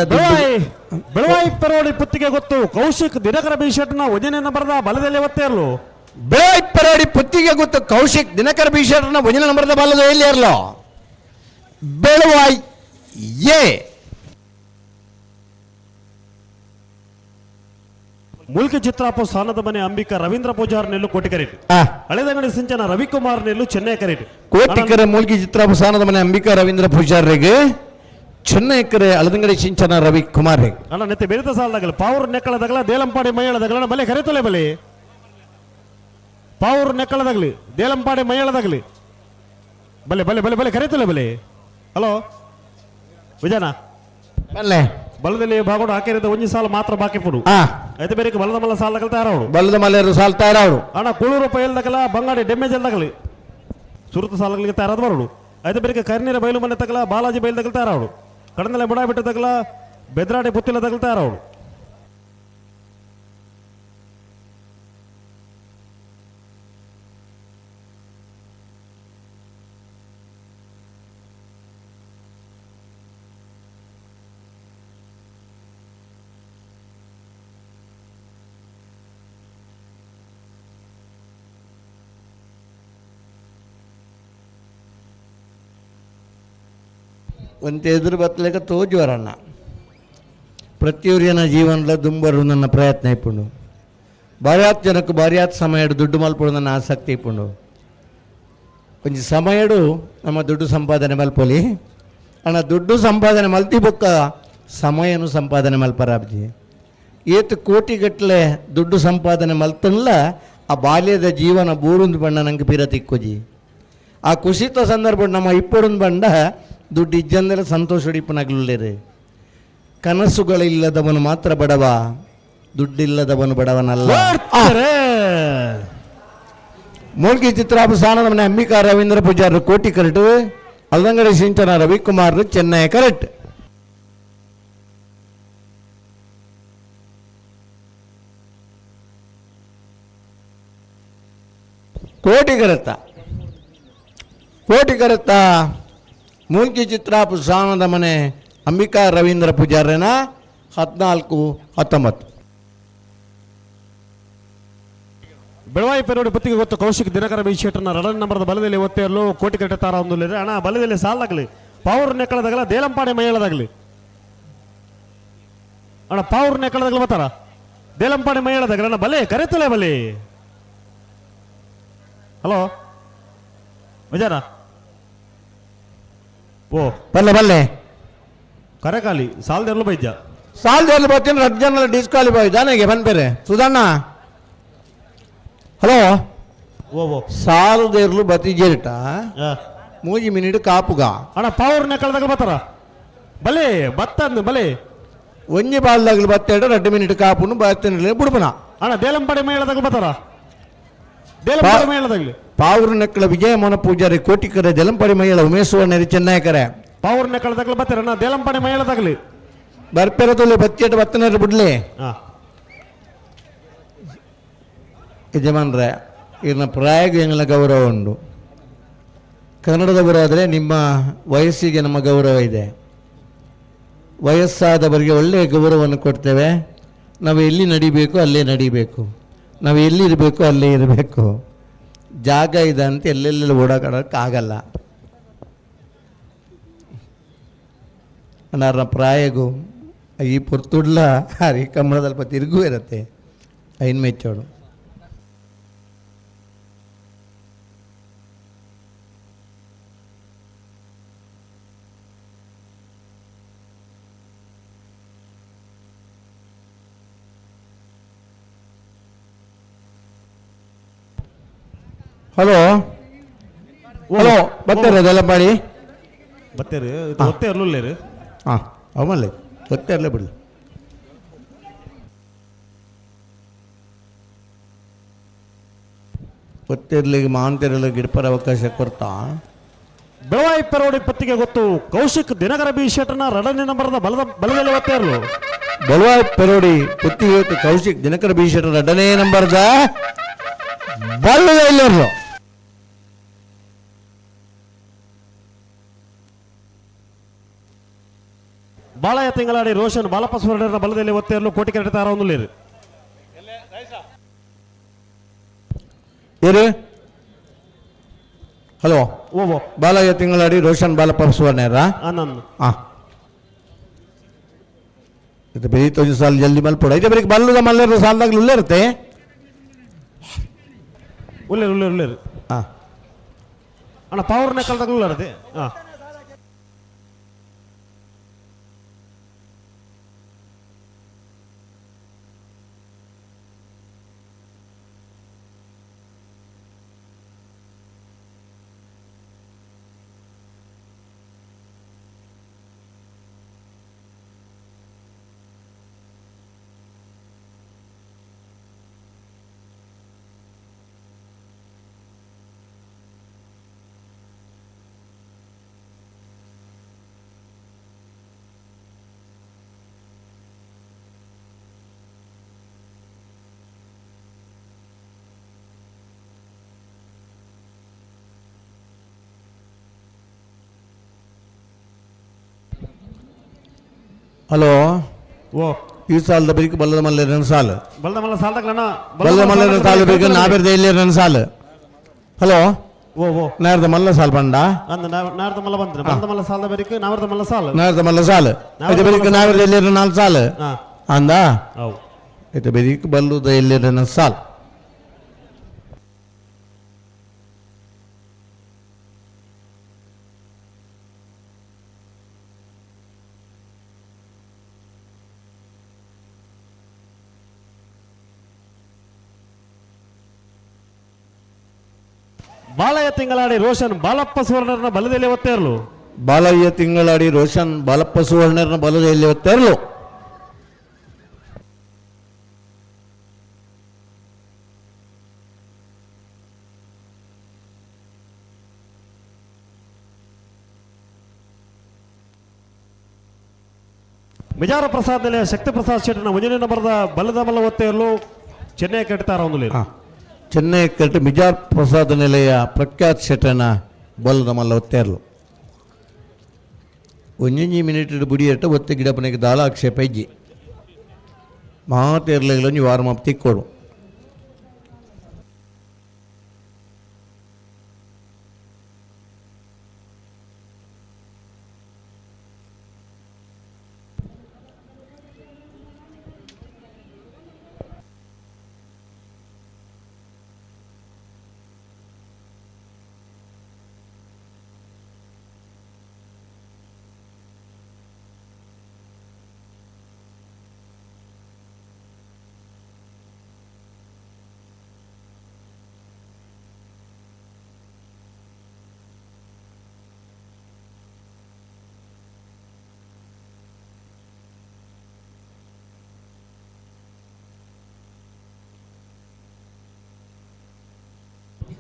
ಬೆಳವಾಯಿ ಪೆರೋಡಿ ಪುತ್ತಿಗೆ ಗೊತ್ತು ಕೌಶಿಕ್ ದಿನಕರ ಬಿ ಶೆಟ್ನ ಒಂಜನೇ ನಂಬರ್ದ ಬಲದಲ್ಲಿ ಒತ್ತೇ ಇರಲು. ಬೆಳವಾಯಿ ಪೆರೋಡಿ ಪುತ್ತಿಗೆ ಗೊತ್ತು ಕೌಶಿಕ್ ದಿನಕರ ಬಿ ಶೆಟ್ನ ಒಂಜನೇ ನಂಬರ್ದ ಬಲದ ಎಲ್ಲಿ ಇರಲು. ಬೆಳವಾಯಿ ಎ. ಮುಲ್ಕಿ ಚಿತ್ರಾಪು ಸ್ಥಾನದ ಮನೆ ಅಂಬಿಕಾ ರವೀಂದ್ರ ಪೂಜಾರ್ ನೆಲ್ಲು ಕೋಟಿಕರೇಟ್. ಹಳೆದಂಗಡಿ ಸಿಂಚನ ರವಿಕುಮಾರ್ ನೆಲ್ಲು ಚೆನ್ನೈ ಕರೇಟ್. ಕೋಟಿಕರ ಮೂಲ್ಕಿ ಚಿತ್ರಾಪು ಸ್ಥಾನದ ಮನೆ ಅಂಬಿಕಾ ರವೀಂದ್ರ ಪೂಜಾರ್ರಿಗೆ, ಚೆನ್ನೈ ಕರೆ ಹಳದಂಗಡಿ ಸಿಂಚನ ರವಿಕುಮಾರ್. ಅಣ್ಣ ನೆತ್ತೆ ಬೆರಿತ ಸಾಲದಾಗಲಿ ಪಾವೂರು ನೆಕ್ಕಳದಾಗಲ ದೇಲಂಪಾಡಿ ಮೈಯಳದಾಗಲ ಬಲೆ ಕರೆತಲೆ ಬಲೆ ಪಾವೂರು ನೆಕ್ಕಳದಾಗಲಿ ದೇಲಂಪಾಡಿ ಮೈಯಳದಾಗಲಿ ಬಲೆ ಬಲೆ ಬಲೆ ಬಲೆ ಕರೆತಲೆ ಬಲೆ. ಹಲೋ ವಿಜಯನ ಬಲ್ಲೆ ಬಲದಲ್ಲಿ ಬಾಗೋಡು ಹಾಕಿರೋದು ಒಂಜಿ ಸಾಲ ಮಾತ್ರ ಬಾಕಿ ಪುಡು. ಐತೆ ಬೇರೆ ಬಲದ ಮಲ್ಲ ಸಾಲ ತಯಾರವಳು. ಬಲದ ಮಲ್ಲ ಸಾಲ ತಯಾರವಳು. ಅಣ್ಣ ಕೂಳೂರು ಪೈಲ್ದಾಗಲ ಬಂಗಾಡಿ ಡ್ಯಾಮೇಜ್ ಅಲ್ದಾಗಲಿ ಸುರುತ ಸಾಲಗಳಿಗೆ ತಯಾರಾದ ಬರೋಡು. ಐತೆ ಬೇರೆ ಕರ್ನೀರ ಬಯಲು ಮನೆ ತಗಲ ಬಾಲಾಜಿ ಬಯಲು ತಗಲ ತಯಾರವಳು. ಕಡಂದಲೆ ಬುಡಾ ಬಿಟ್ಟು ತಗಲ ಬೆದ್ರಾಡಿ ಪುತ್ತಿಲ ತಗಲ ತಯಾರವಳು. ಒಂತೆ ಎದುರು ಬತ್ತಲೇಕ ತೋಜುವರಣ್ಣ ಪ್ರತಿಯೊರಿಯನ ಜೀವನದ ದುಂಬರು ನನ್ನ ಪ್ರಯತ್ನ ಇಪ್ಪುಂಡು. ಬಾರ್ಯಾತ್ ಜನಕ್ಕೆ ಬಾರ್ಯಾತ್ ಸಮಯಡು ದುಡ್ಡು ಮಲ್ಪಡು ನನ್ನ ಆಸಕ್ತಿ ಇಪ್ಪುಂಡು. ಒಂಜಿ ಸಮಯಡು ನಮ್ಮ ದುಡ್ಡು ಸಂಪಾದನೆ ಮಲ್ಪೊಲಿ ಅಣ್ಣ, ದುಡ್ಡು ಸಂಪಾದನೆ ಮಲ್ತಿ ಬೊಕ್ಕ ಸಮಯನು ಸಂಪಾದನೆ ಮಲ್ಪರಾಬ್ಜಿ. ಏತು ಕೋಟಿಗಟ್ಟಲೆ ದುಡ್ಡು ಸಂಪಾದನೆ ಮಲ್ತನ್ಲ ಆ ಬಾಲ್ಯದ ಜೀವನ ಬೂರುಂದು ಬಣ್ಣ ನಂಗೆ ಪಿರ ತಿಕ್ಕೊಜಿ. ಆ ಕುಸಿತ ಸಂದರ್ಭ ನಮ್ಮ ಇಪ್ಪೊಡುಂದು ಬಂಡ ದುಡ್ಡು ಇಜ್ಜಂದರೆ ಸಂತೋಷ ಇಪ್ಪನಾಗ್ಲುಳ್ಳೇರು. ಕನಸುಗಳಿಲ್ಲದವನು ಮಾತ್ರ ಬಡವ, ದುಡ್ಡಿಲ್ಲದವನು ಬಡವನಲ್ಲ. ಮೂಲ್ಕಿ ಚಿತ್ರಾಪು ಸ್ಥಾನದ ಮನೆ ಅಂಬಿಕಾ ರವೀಂದ್ರ ಪೂಜಾರರು ಕೋಟಿ ಕರೆಟ್, ಅಲ್ದಂಗಡಿ ಸಿಂಚನ ರವಿಕುಮಾರ್ ಚೆನ್ನೈ ಕರೆಟ್. ಕೋಟಿ ಕರೆತ್ತ ಕೋಟಿ ಕರೆತ್ತ ಮೂಲ್ಕಿ ಚಿತ್ರಾಪು ಸ್ಥಾನದ ಮನೆ ಅಂಬಿಕಾ ರವೀಂದ್ರ ಪೂಜಾರನ 14-19. ಬೆಳವಾಯಿ ಪೆರೋಡಿ ಪತ್ತಿಗೆ ಗೊತ್ತು ಕೌಶಿಕ್ ದಿನಕರ ಬಿ ಶೆಟ್ಟರ್ನ ರಡನ್ ನಂಬರ್ದ ಬಲದಲ್ಲಿ ಒತ್ತೆಯಲ್ಲೂ ಕೋಟಿ ಕಟ್ಟೆ ತಾರ ಒಂದು ಅಣ್ಣ ಬಲದಲ್ಲಿ ಸಾಲಾಗಲಿ ಪಾವೂರು ನೆಕ್ಕಳದಾಗಲ ದೇಲಂಪಾಡಿ ಮೈಯಳದಾಗಲಿ ಅಣ್ಣ ಪಾವೂರು ನೆಕ್ಕಳದಾಗಲಿ ಬರ್ತಾರ ದೇಲಂಪಾಡಿ ಮೈಯಳದಾಗಲಿ ಅಣ್ಣ ಬಲೆ ಕರೆತಲೆ ಬಲೆ. ಹಲೋ ವಿಜಯನ ಓ ಬಲ್ಲೆ ಬಲ್ಲೆ ಕರೆಕಾಲಿ ಸಾಲದೆರಲು ಬೈದ್ಯ ಸಾಲದೆರಲು ಬರ್ತೀನಿ ರಡ್ ಜನ ಡಿಸ್ಕ್ವಾಲಿಫೈ ದಾನೆಗೆ ಬಂದ್ಬೇರೆ ಸುಧಣ್ಣ. ಹಲೋ ಓ ಸಾಲದೆರಲು ಬತಿಜೇರಿಟ ಮೂಜಿ ಮಿನಿಟ್ ಕಾಪುಗ ಅಣ್ಣ ಪಾವೂರು ನೆಕ್ಕಳದಾಗ ಬರ್ತಾರ ಬಲೆ ಬತ್ತಂದು ಬಲೆ ಒಂಜಿ ಬಾಲ್ದಾಗಲು ಬತ್ತೆರಡು 2 ಮಿನಿಟ್ ಕಾಪುನು ಬತ್ತೇನೆ ಬುಡುಪನ ಅಣ್ಣ ದೇಲಂಪಾಡಿ ಮೈಳದಾಗಲು ಬರ್ತಾರ ದೇಲಂಪಾಡಿ ಮೈಳದಾಗಲಿ. ಪಾವೂರು ನೆಕ್ಕಳ ವಿಜಯ ಮೋನ ಪೂಜಾರಿ ಕೋಟಿಕರೆ ಜಲಂಪಾಡಿ ಮೈಳ ಉಮೇಶ್ವರ ಚೆನ್ನೈಕರೆ ಪಾವೂರು ನೆಕ್ಕಳದಾಗಲು ಬರ್ತಾರ ಅಣ್ಣ ದೇಲಂಪಾಡಿ ಮೈಳದಾಗಲಿ ಬರ್ಪೆರ ತುಲೆ ಬತ್ತಿಟ್ಟು ಬತ್ತನೇರು ಬಿಡ್ಲಿ. ಯಜಮಾನ್ರೆ ಇನ್ನ ಪ್ರಾಯಗೂ ಎಂಗಲ ಗೌರವ ಉಂಟು. ಕನ್ನಡದವರಾದರೆ ನಿಮ್ಮ ವಯಸ್ಸಿಗೆ ನಮ್ಮ ಗೌರವ ಇದೆ. ವಯಸ್ಸಾದವರಿಗೆ ಒಳ್ಳೆಯ ಗೌರವವನ್ನು ಕೊಡ್ತೇವೆ. ನಾವು ಎಲ್ಲಿ ನಡಿಬೇಕು ಅಲ್ಲೇ ನಡಿಬೇಕು, ನಾವು ಎಲ್ಲಿರಬೇಕು ಅಲ್ಲೇ ಇರಬೇಕು. ಜಾಗ ಇದೆ ಅಂತ ಎಲ್ಲೆಲ್ಲೆಲ್ಲ ಓಡಾಡೋಕ್ಕಾಗಲ್ಲ. ಅನ್ನಾರ ಪ್ರಾಯಗೂ ಈ ಪೊರ್ತುಡ್ಲ ಹರಿ ಕಮ್ಮಳದಲ್ಪ ತಿರುಗೂ ಇರುತ್ತೆ ಐನ್ ಮೆಚ್ಚೋಡು. ಹಲೋ ಹಲೋ ಬರ್ತಾರೆ ಅದೆಲ್ಲ ಮಾಡಿ ಬತ್ತೇರು ಒತ್ತೆ ಇರಲಿಲ್ಲ. ಹಾಂ ಅವಲ್ಲ ಒತ್ತೆ ಇರಲೇ ಬಿಡಲಿ. ಒತ್ತಿರ್ಲಿಗೆ ಮಾಂತಿರಲಿ ಗಿಡಪರ ಅವಕಾಶ ಕೊಡ್ತಾ. ಬೆಳವಾಯಿ ಪೆರೋಡಿ ಪತ್ತಿಗೆ ಗೊತ್ತು ಕೌಶಿಕ್ ದಿನಕರ ಬಿ ಶೆಟ್ಟರ್ನ ರಡನೇ ನಂಬರ್ದ ಬಲದಲ್ಲಿ ಒತ್ತೆ ಇರಲು. ಬೆಳವಾಯಿ ಪೆರೋಡಿ ಪತ್ತಿಗೆ ಗೊತ್ತು ಕೌಶಿಕ್ ದಿನಕರ ಬಿ ಶೆಟ್ಟರ್ ರಡನೇ ನಂಬರ್ದ ಬಲದಲ್ಲಿ. ಬಾಳಯ್ಯ ತಿಂಗಳಾಡಿ ರೋಷನ್ ಬಾಲಪ್ಪ ಸುವರ್ಣರ ಬಲದಲ್ಲಿ ಒತ್ತೆಯಲ್ಲೂ ಕೋಟಿ ಕರೆಟ್ ತಾರ ಒಂದುಲ್ಲೇರು. ಏರು ಹಲೋ ಓ ಬಾಲಯ್ಯ ತಿಂಗಳಾಡಿ ರೋಷನ್ ಬಾಲಪ್ಪ ಸುವರ್ಣರ ಆನಂದ್ ಹಾಂ ಇದು ಬೇರೆ ತೋಜು ಸಾಲ ಜಲ್ದಿ ಮಲ್ಪೋಡ ಇದು ಬರೀ ಬಲ್ಲದ ಮಲ್ಲೇರು ಸಾಲದಾಗ ಉಳ್ಳೇರುತ್ತೆ. ಉಳ್ಳೇರು ಉಳ್ಳೇರು ಉಳ್ಳೇರು. ಹಾಂ ಅಣ್ಣ ಪವರ್ನ ಕಲ್ದಾಗ ಉಳ್ಳಾರದೆ. ಹಾಂ ಹಲೋ ಓ ಈ ಸಾಲದ ಬರೀಕ್ ಬಲ್ಲದ ಮಲ್ಲೇರನ ಸಾಲು ಬಲದ ಮಲ್ಲ ಸಾಲದಾಗ್ಲಣ್ಣ ಬಲ್ಲದ ಮಲ್ಲೇರನ ಸಾಲು ಬೇಕು ನಾಬೇರ್ದ ಇಲ್ಲೇರನ ಸಾಲು. ಹಲೋ ಓ ಓ ನಾರ್ದ ಮಲ್ಲ ಸಾಲ್ ಬಂಡ ಅಂದ ನಾರ್ದ ಮಲ್ಲ ಬಂದ್ರೆ ಬಲದ ಮಲ್ಲ ಸಾಲದ ಬರೀಕ್ ನಾವರ್ದ ಮಲ್ಲ ಸಾಲು ನಾರ್ದ ಮಲ್ಲ ಸಾಲು ಇದು ಬರೀಕ್ ನಾವೇರ್ದ ಇಲ್ಲೇರನ ನಾಲ್ ಸಾಲು ಅಂದ ಅವು ಇದು ಬರೀಕ್ ಬಲ್ಲದ ಇಲ್ಲೇರನ ಸಾಲ್. ಬಾಲಯ್ಯ ತಿಂಗಳಾಡಿ ರೋಷನ್ ಬಾಲಪ್ಪ ಸುವರ್ಣರನ್ನ ಬಲದಲ್ಲಿ ಒತ್ತೇರ್ಲು. ಬಾಲಯ್ಯ ತಿಂಗಳಾಡಿ ರೋಷನ್ ಬಾಲಪ್ಪ ಸುವರ್ಣರನ್ನ ಬಲದಲ್ಲಿ ಒತ್ತೇರ್ಲು. ಮಿಜಾರ ಪ್ರಸಾದ್ ನೆಲೆಯ ಶಕ್ತಿ ಪ್ರಸಾದ್ ಶೆಟ್ಟನ ಮುಂಜಾನೆ ಬರೆದ ಬಲದ ಮಲ್ಲ ಒತ್ತೇರ್ಲು ಚೆನ್ನೈ ಕಟ್ತಾರ ಒಂದು. ಚೆನ್ನೈ ಕಟ್ಟಿ ಮಿಜಾರ್ ಪ್ರಸಾದ್ ನಿಲಯ ಪ್ರಖ್ಯಾತ್ ಶೆಟ್ಟನ ಬಲದ ಮಲ್ಲ ಒತ್ತೇರ್ಲು. ಒಂಜೊಂಜಿ ಮಿನಿಟ್ ಬುಡಿಯಟ್ಟ ಒತ್ತೆ ಗಿಡಪನಿಗೆ ದಾಲ ಆಕ್ಷೇಪ ಇಜ್ಜಿ ಮಾತೇರ್ಲೆಗಳೊಂಜಿ ವಾರ್ಮ್ ಅಪ್ ತಿಕ್ಕೋಡು.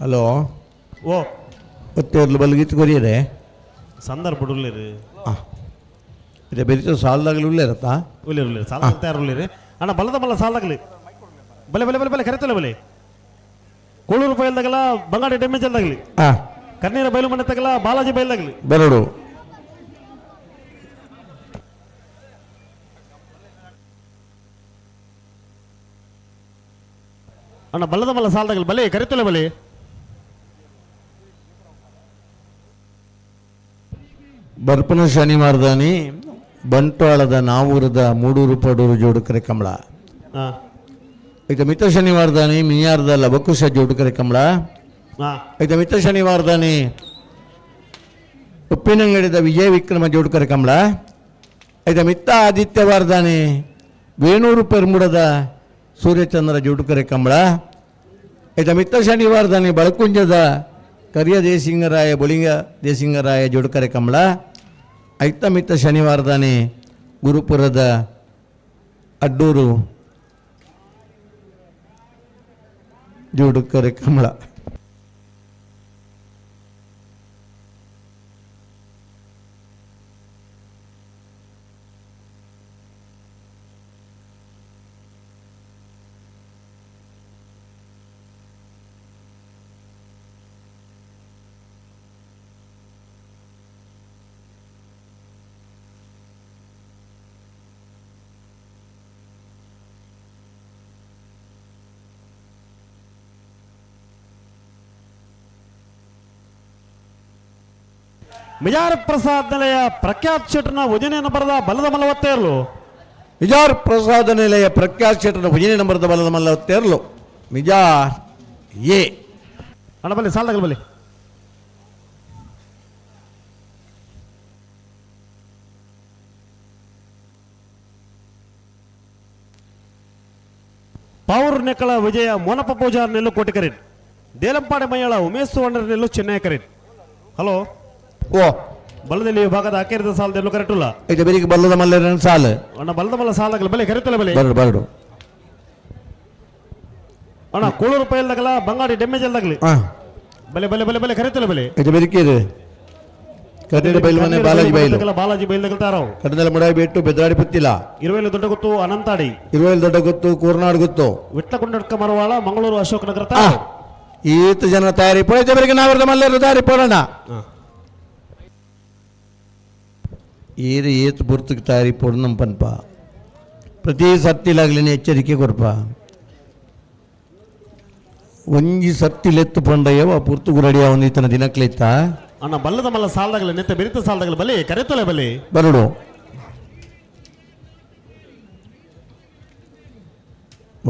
ಹಲೋ ಓ ಒತ್ತೇರ್ಲು ಬಲ್ಗಿತ್ತು ಕೊರಿಯರೆ ಸಂದರ್ಭ ಉಳ್ಳೇರು. ಹಾಂ ಇದೆ ಬೆರಿತ ಸಾಲದಾಗಲಿ ಉಳ್ಳೇರತ್ತಾ ಉಳ್ಳೇರು ಉಳ್ಳೇರು ಸಾಲ ತಯಾರು ಉಳ್ಳೇರಿ ಅಣ್ಣ ಬಲದ ಮಲ್ಲ ಸಾಲದಾಗಲಿ ಬಲೆ ಬಲೆ ಬಲೆ ಬಲೆ ಕರೆತಲ್ಲ ಬಲೆ ಕೋಳೂರು ಬೈಲ್ದಾಗಲ ಬಂಗಾಡಿ ಡ್ಯಾಮೇಜ್ ಅಲ್ದಾಗಲಿ ಹಾಂ ಕಣ್ಣೀರ ಬೈಲು ಮನೆ ತಗಲ ಬಾಲಾಜಿ ಬೈಲ್ದಾಗಲಿ ಬರಡು. ಅಣ್ಣ ಬಲ್ಲದ ಮಲ್ಲ ಸಾಲದಾಗಲಿ ಬಲೆ ಕರೆತಲ್ಲ ಬಲೆ. ಬರ್ಪನ ಶನಿವಾರದಾನಿ ಬಂಟ್ವಾಳದ ನಾವೂರದ ಮೂಡೂರು ಪಡೂರು ಜೋಡುಕರೆ ಕಮಲ. ಈಗ ಮಿತ್ರ ಶನಿವಾರದಾನಿ ಮಿಯಾರದ ಲಬಕುಶ ಜೋಡುಕರೆ ಕಮಲ. ಈಗ ಮಿತ್ರ ಶನಿವಾರದಾನಿ ಉಪ್ಪಿನಂಗಡಿದ ವಿಜಯ ವಿಕ್ರಮ ಜೋಡುಕರೆ ಕಮಲ. ಈಗ ಮಿತ್ತ ಆದಿತ್ಯವಾರದಾನಿ ವೇಣೂರು ಪೆರ್ಮುಡದ ಸೂರ್ಯಚಂದ್ರ ಜೋಡುಕರೆ ಕಮಲ. ಈಗ ಮಿತ್ತ ಶನಿವಾರದಾನಿ ಬಳಕುಂಜದ ಕರಿಯ ದೇಸಿಂಗರಾಯ ಬೊಳಿಂಗ ದೇಸಿಂಗರಾಯ ಜೋಡುಕರೆ ಕಮಲ. ಐತ ಮಿತ್ತ ಶನಿವಾರದಾನಿ ಗುರುಪುರದ ಅಡ್ಡೂರು ಜೋಡುಕರೆ ಕಮಲ. ಮಿಜಾರ್ ಪ್ರಸಾದ್ ನಿಲಯ ಪ್ರಖ್ಯಾತ್ ಶೆಟ್ಟರ್ನ ಒಂಜನೇ ನಂಬರ್ದ ಬಲದ ಮಲ್ಲವತ್ತೇರ್ಲು. ಮಿಜಾರ್ ಪ್ರಸಾದ ನಿಲಯ ಪ್ರಖ್ಯಾತ್ ಶೆಟ್ಟರ್ನ ಒಂಜನೇ ನಂಬರ್ದ ಬಲದ ಮಲ್ಲವತ್ತೇರ್ಲು ಮಿಜಾರ್ ಎ. ಅಣ್ಣ ಬಲ್ಲಿ ಸಾಲದಗಲ್ ಬಲ್ಲಿ. ಪೌರ್ ನೆಕ್ಕಳ ವಿಜಯ ಮೋನಪ್ಪ ಪೂಜಾರ್ ನೆಲ್ಲು ಕೋಟಿಕರಿನ್. ದೇಲಂಪಾಡಿ ಮೈಯಾಳ ಉಮೇಶ್ ಸುವರ್ಣರ್ ನೆಲ್ಲು ಚೆನ್ನೈ ಕರಿನ್. ಹಲೋ ಓ ಬಲದಲ್ಲಿ ವಿಭಾಗದ ಅಕೇರಿದ ಸಾಲದಲ್ಲೂ ಕರೆಕ್ಟ್ ಇಲ್ಲ. ಇದು ಬೆಳಿಗ್ಗೆ ಬಲ್ಲದ ಮಲ್ಲ ಸಾಲು. ಅಣ್ಣ ಬಲದ ಮಲ್ಲ ಸಾಲಗಲ್ಲ ಬಲೆ ಕರೆತಲ್ಲ ಬಲೆ. ಬರಡು ಬರಡು. ಅಣ್ಣ ಕೂಳೂರು ಪೈಲ್ದಾಗಲ್ಲ ಬಂಗಾಡಿ ಡ್ಯಾಮೇಜ್ ಅಲ್ದಾಗಲಿ. ಬಲೆ ಬಲೆ ಬಲೆ ಬಲೆ ಕರೆತಲ್ಲ ಬಲೆ. ಇದು ಬೆಳಿಗ್ಗೆ ಇದೆ. ಕನ್ನಡ ಬೈಲು ಮನೆ ಬಾಲಾಜಿ ಬೈಲು. ಬಾಲಾಜಿ ಬೈಲ್ದಾಗಲ್ ತಾರಾವು. ಕನ್ನಡ ಮುಡಾಯಿ ಬೆಟ್ಟು ಬೆದ್ರಾಡಿ ಪುತ್ತಿಲ. ಇರುವೇಲು ದೊಡ್ಡ ಗೊತ್ತು ಅನಂತಾಡಿ. ಇರುವೇಲು ದೊಡ್ಡ ಗೊತ್ತು ಕೂರ್ನಾಡು ಗೊತ್ತು. ವಿಟ್ಲಕೊಂಡಡ್ಕ ಮರವಾಳ ಮಂಗಳೂರು ಅಶೋಕ್ ನಗರ ತಾರಾವು. ಈತ ಜನ ತಯಾರಿ ಪೋಯ್ತೆ ಬೆಳಿಗ್ಗೆ ನಾವಿರದ ಮಲ್ಲೇರು ತಯಾರಿ ಪೋಡೋಣ. ಏರು ಏತು ಬುರ್ತಕ್ಕೆ ತಯಾರಿ ಪೋಡು ನಮ್ಮ ಪನ್ಪ ಪ್ರತಿ ಸರ್ತಿಲಾಗಲಿ ಎಚ್ಚರಿಕೆ ಕೊರ್ಪ. ಒಂಜಿ ಸರ್ತಿಲೆತ್ತು ಪಂಡಯ್ಯವ ಪುರ್ತುಗು ರೆಡಿ ಅವನು ಈತನ ದಿನಕ್ಲಿತ್ತ. ಅಣ್ಣ ಬಲ್ಲದ ಮಲ್ಲ ಸಾಲದಾಗಲಿ ನಿಂತ ಬೆರಿತ ಸಾಲದಾಗಲಿ ಬಲಿ ಕರೆತೊಲೆ ಬಲಿ ಬರಡು.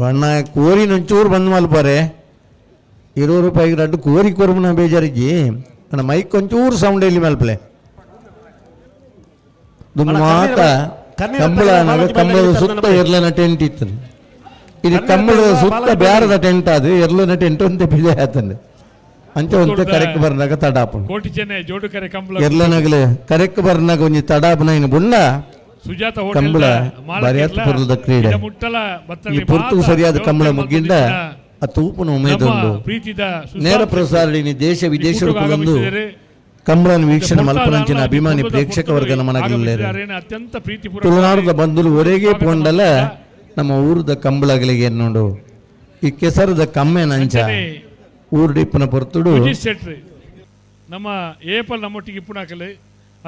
ಬಣ್ಣ ಕೋರಿ ಒಂಚೂರು ಬಂದು ಮಲ್ಪಾರೆ 20 ರೂಪಾಯಿಗೆ ರಡ್ಡು ಕೋರಿ ಕೊರ್ಮನ ಬೇಜಾರಿಜ್ಜಿ. ನನ್ನ ಮೈಕ್ ಒಂಚೂರು ಸೌಂಡ್ ಇಲ್ಲಿ ಮಲ್ಪಲೆ. ಮಾತ ಕಂಬಳ ಕಂಬಳದ ಸುತ್ತ ಎರ್ಲನ ಟೆಂಟ್ ಇತ್ತು. ಇದು ಕಂಬಳದ ಸುತ್ತ ಬ್ಯಾರದ ಟೆಂಟ್ ಅದು ಎರ್ಲನ ಟೆಂಟ್ ಅಂತ ಬಿಜೆ ಆತಂದೆ. ಅಂಚೆ ಒಂತೆ ಕರೆಕ್ ಬರ್ನಾಗ ತಡಾಪು ಎರ್ಲನಾಗಲೇ ಕರೆಕ್ ಬರ್ನಾಗ ಒಂಜಿ ತಡಾಪನ ಇನ್ನು ಬುಣ್ಣ ಸುಜಾತ ಕಂಬಳ ಬಾರಿ ಪುರ್ಲದ ಕ್ರೀಡೆ. ಈ ಪುರ್ತು ಸರಿಯಾದ ಕಂಬಳ ಮುಗ್ಗಿಂದ ಆ ತೂಪನ ಉಮೇದುಂಡು. ನೇರ ಪ್ರಸಾರ ದೇಶ ವಿದೇಶ ಕಂಬಳನ ವೀಕ್ಷಣೆ ಮಲ್ಪನಂಚಿನ ಅಭಿಮಾನಿ ಪ್ರೇಕ್ಷಕ ವರ್ಗ ನಮನಾಗಲಿಲ್ಲ. ತುಳುನಾಡದ ಬಂಧುಲು ಒರೆಗೆ ಪೋಂಡಲ ನಮ್ಮ ಊರದ ಕಂಬಳಗಳಿಗೆ ನೋಡು ಈ ಕೆಸರದ ಕಮ್ಮೆ ನಂಚ ಊರುಡಿಪ್ಪನ ಪೊರ್ತುಡು. ನಮ್ಮ ಏಪಲ್ ನಮ್ಮೊಟ್ಟಿಗೆ ಇಪ್ಪುಣಾಕಲೆ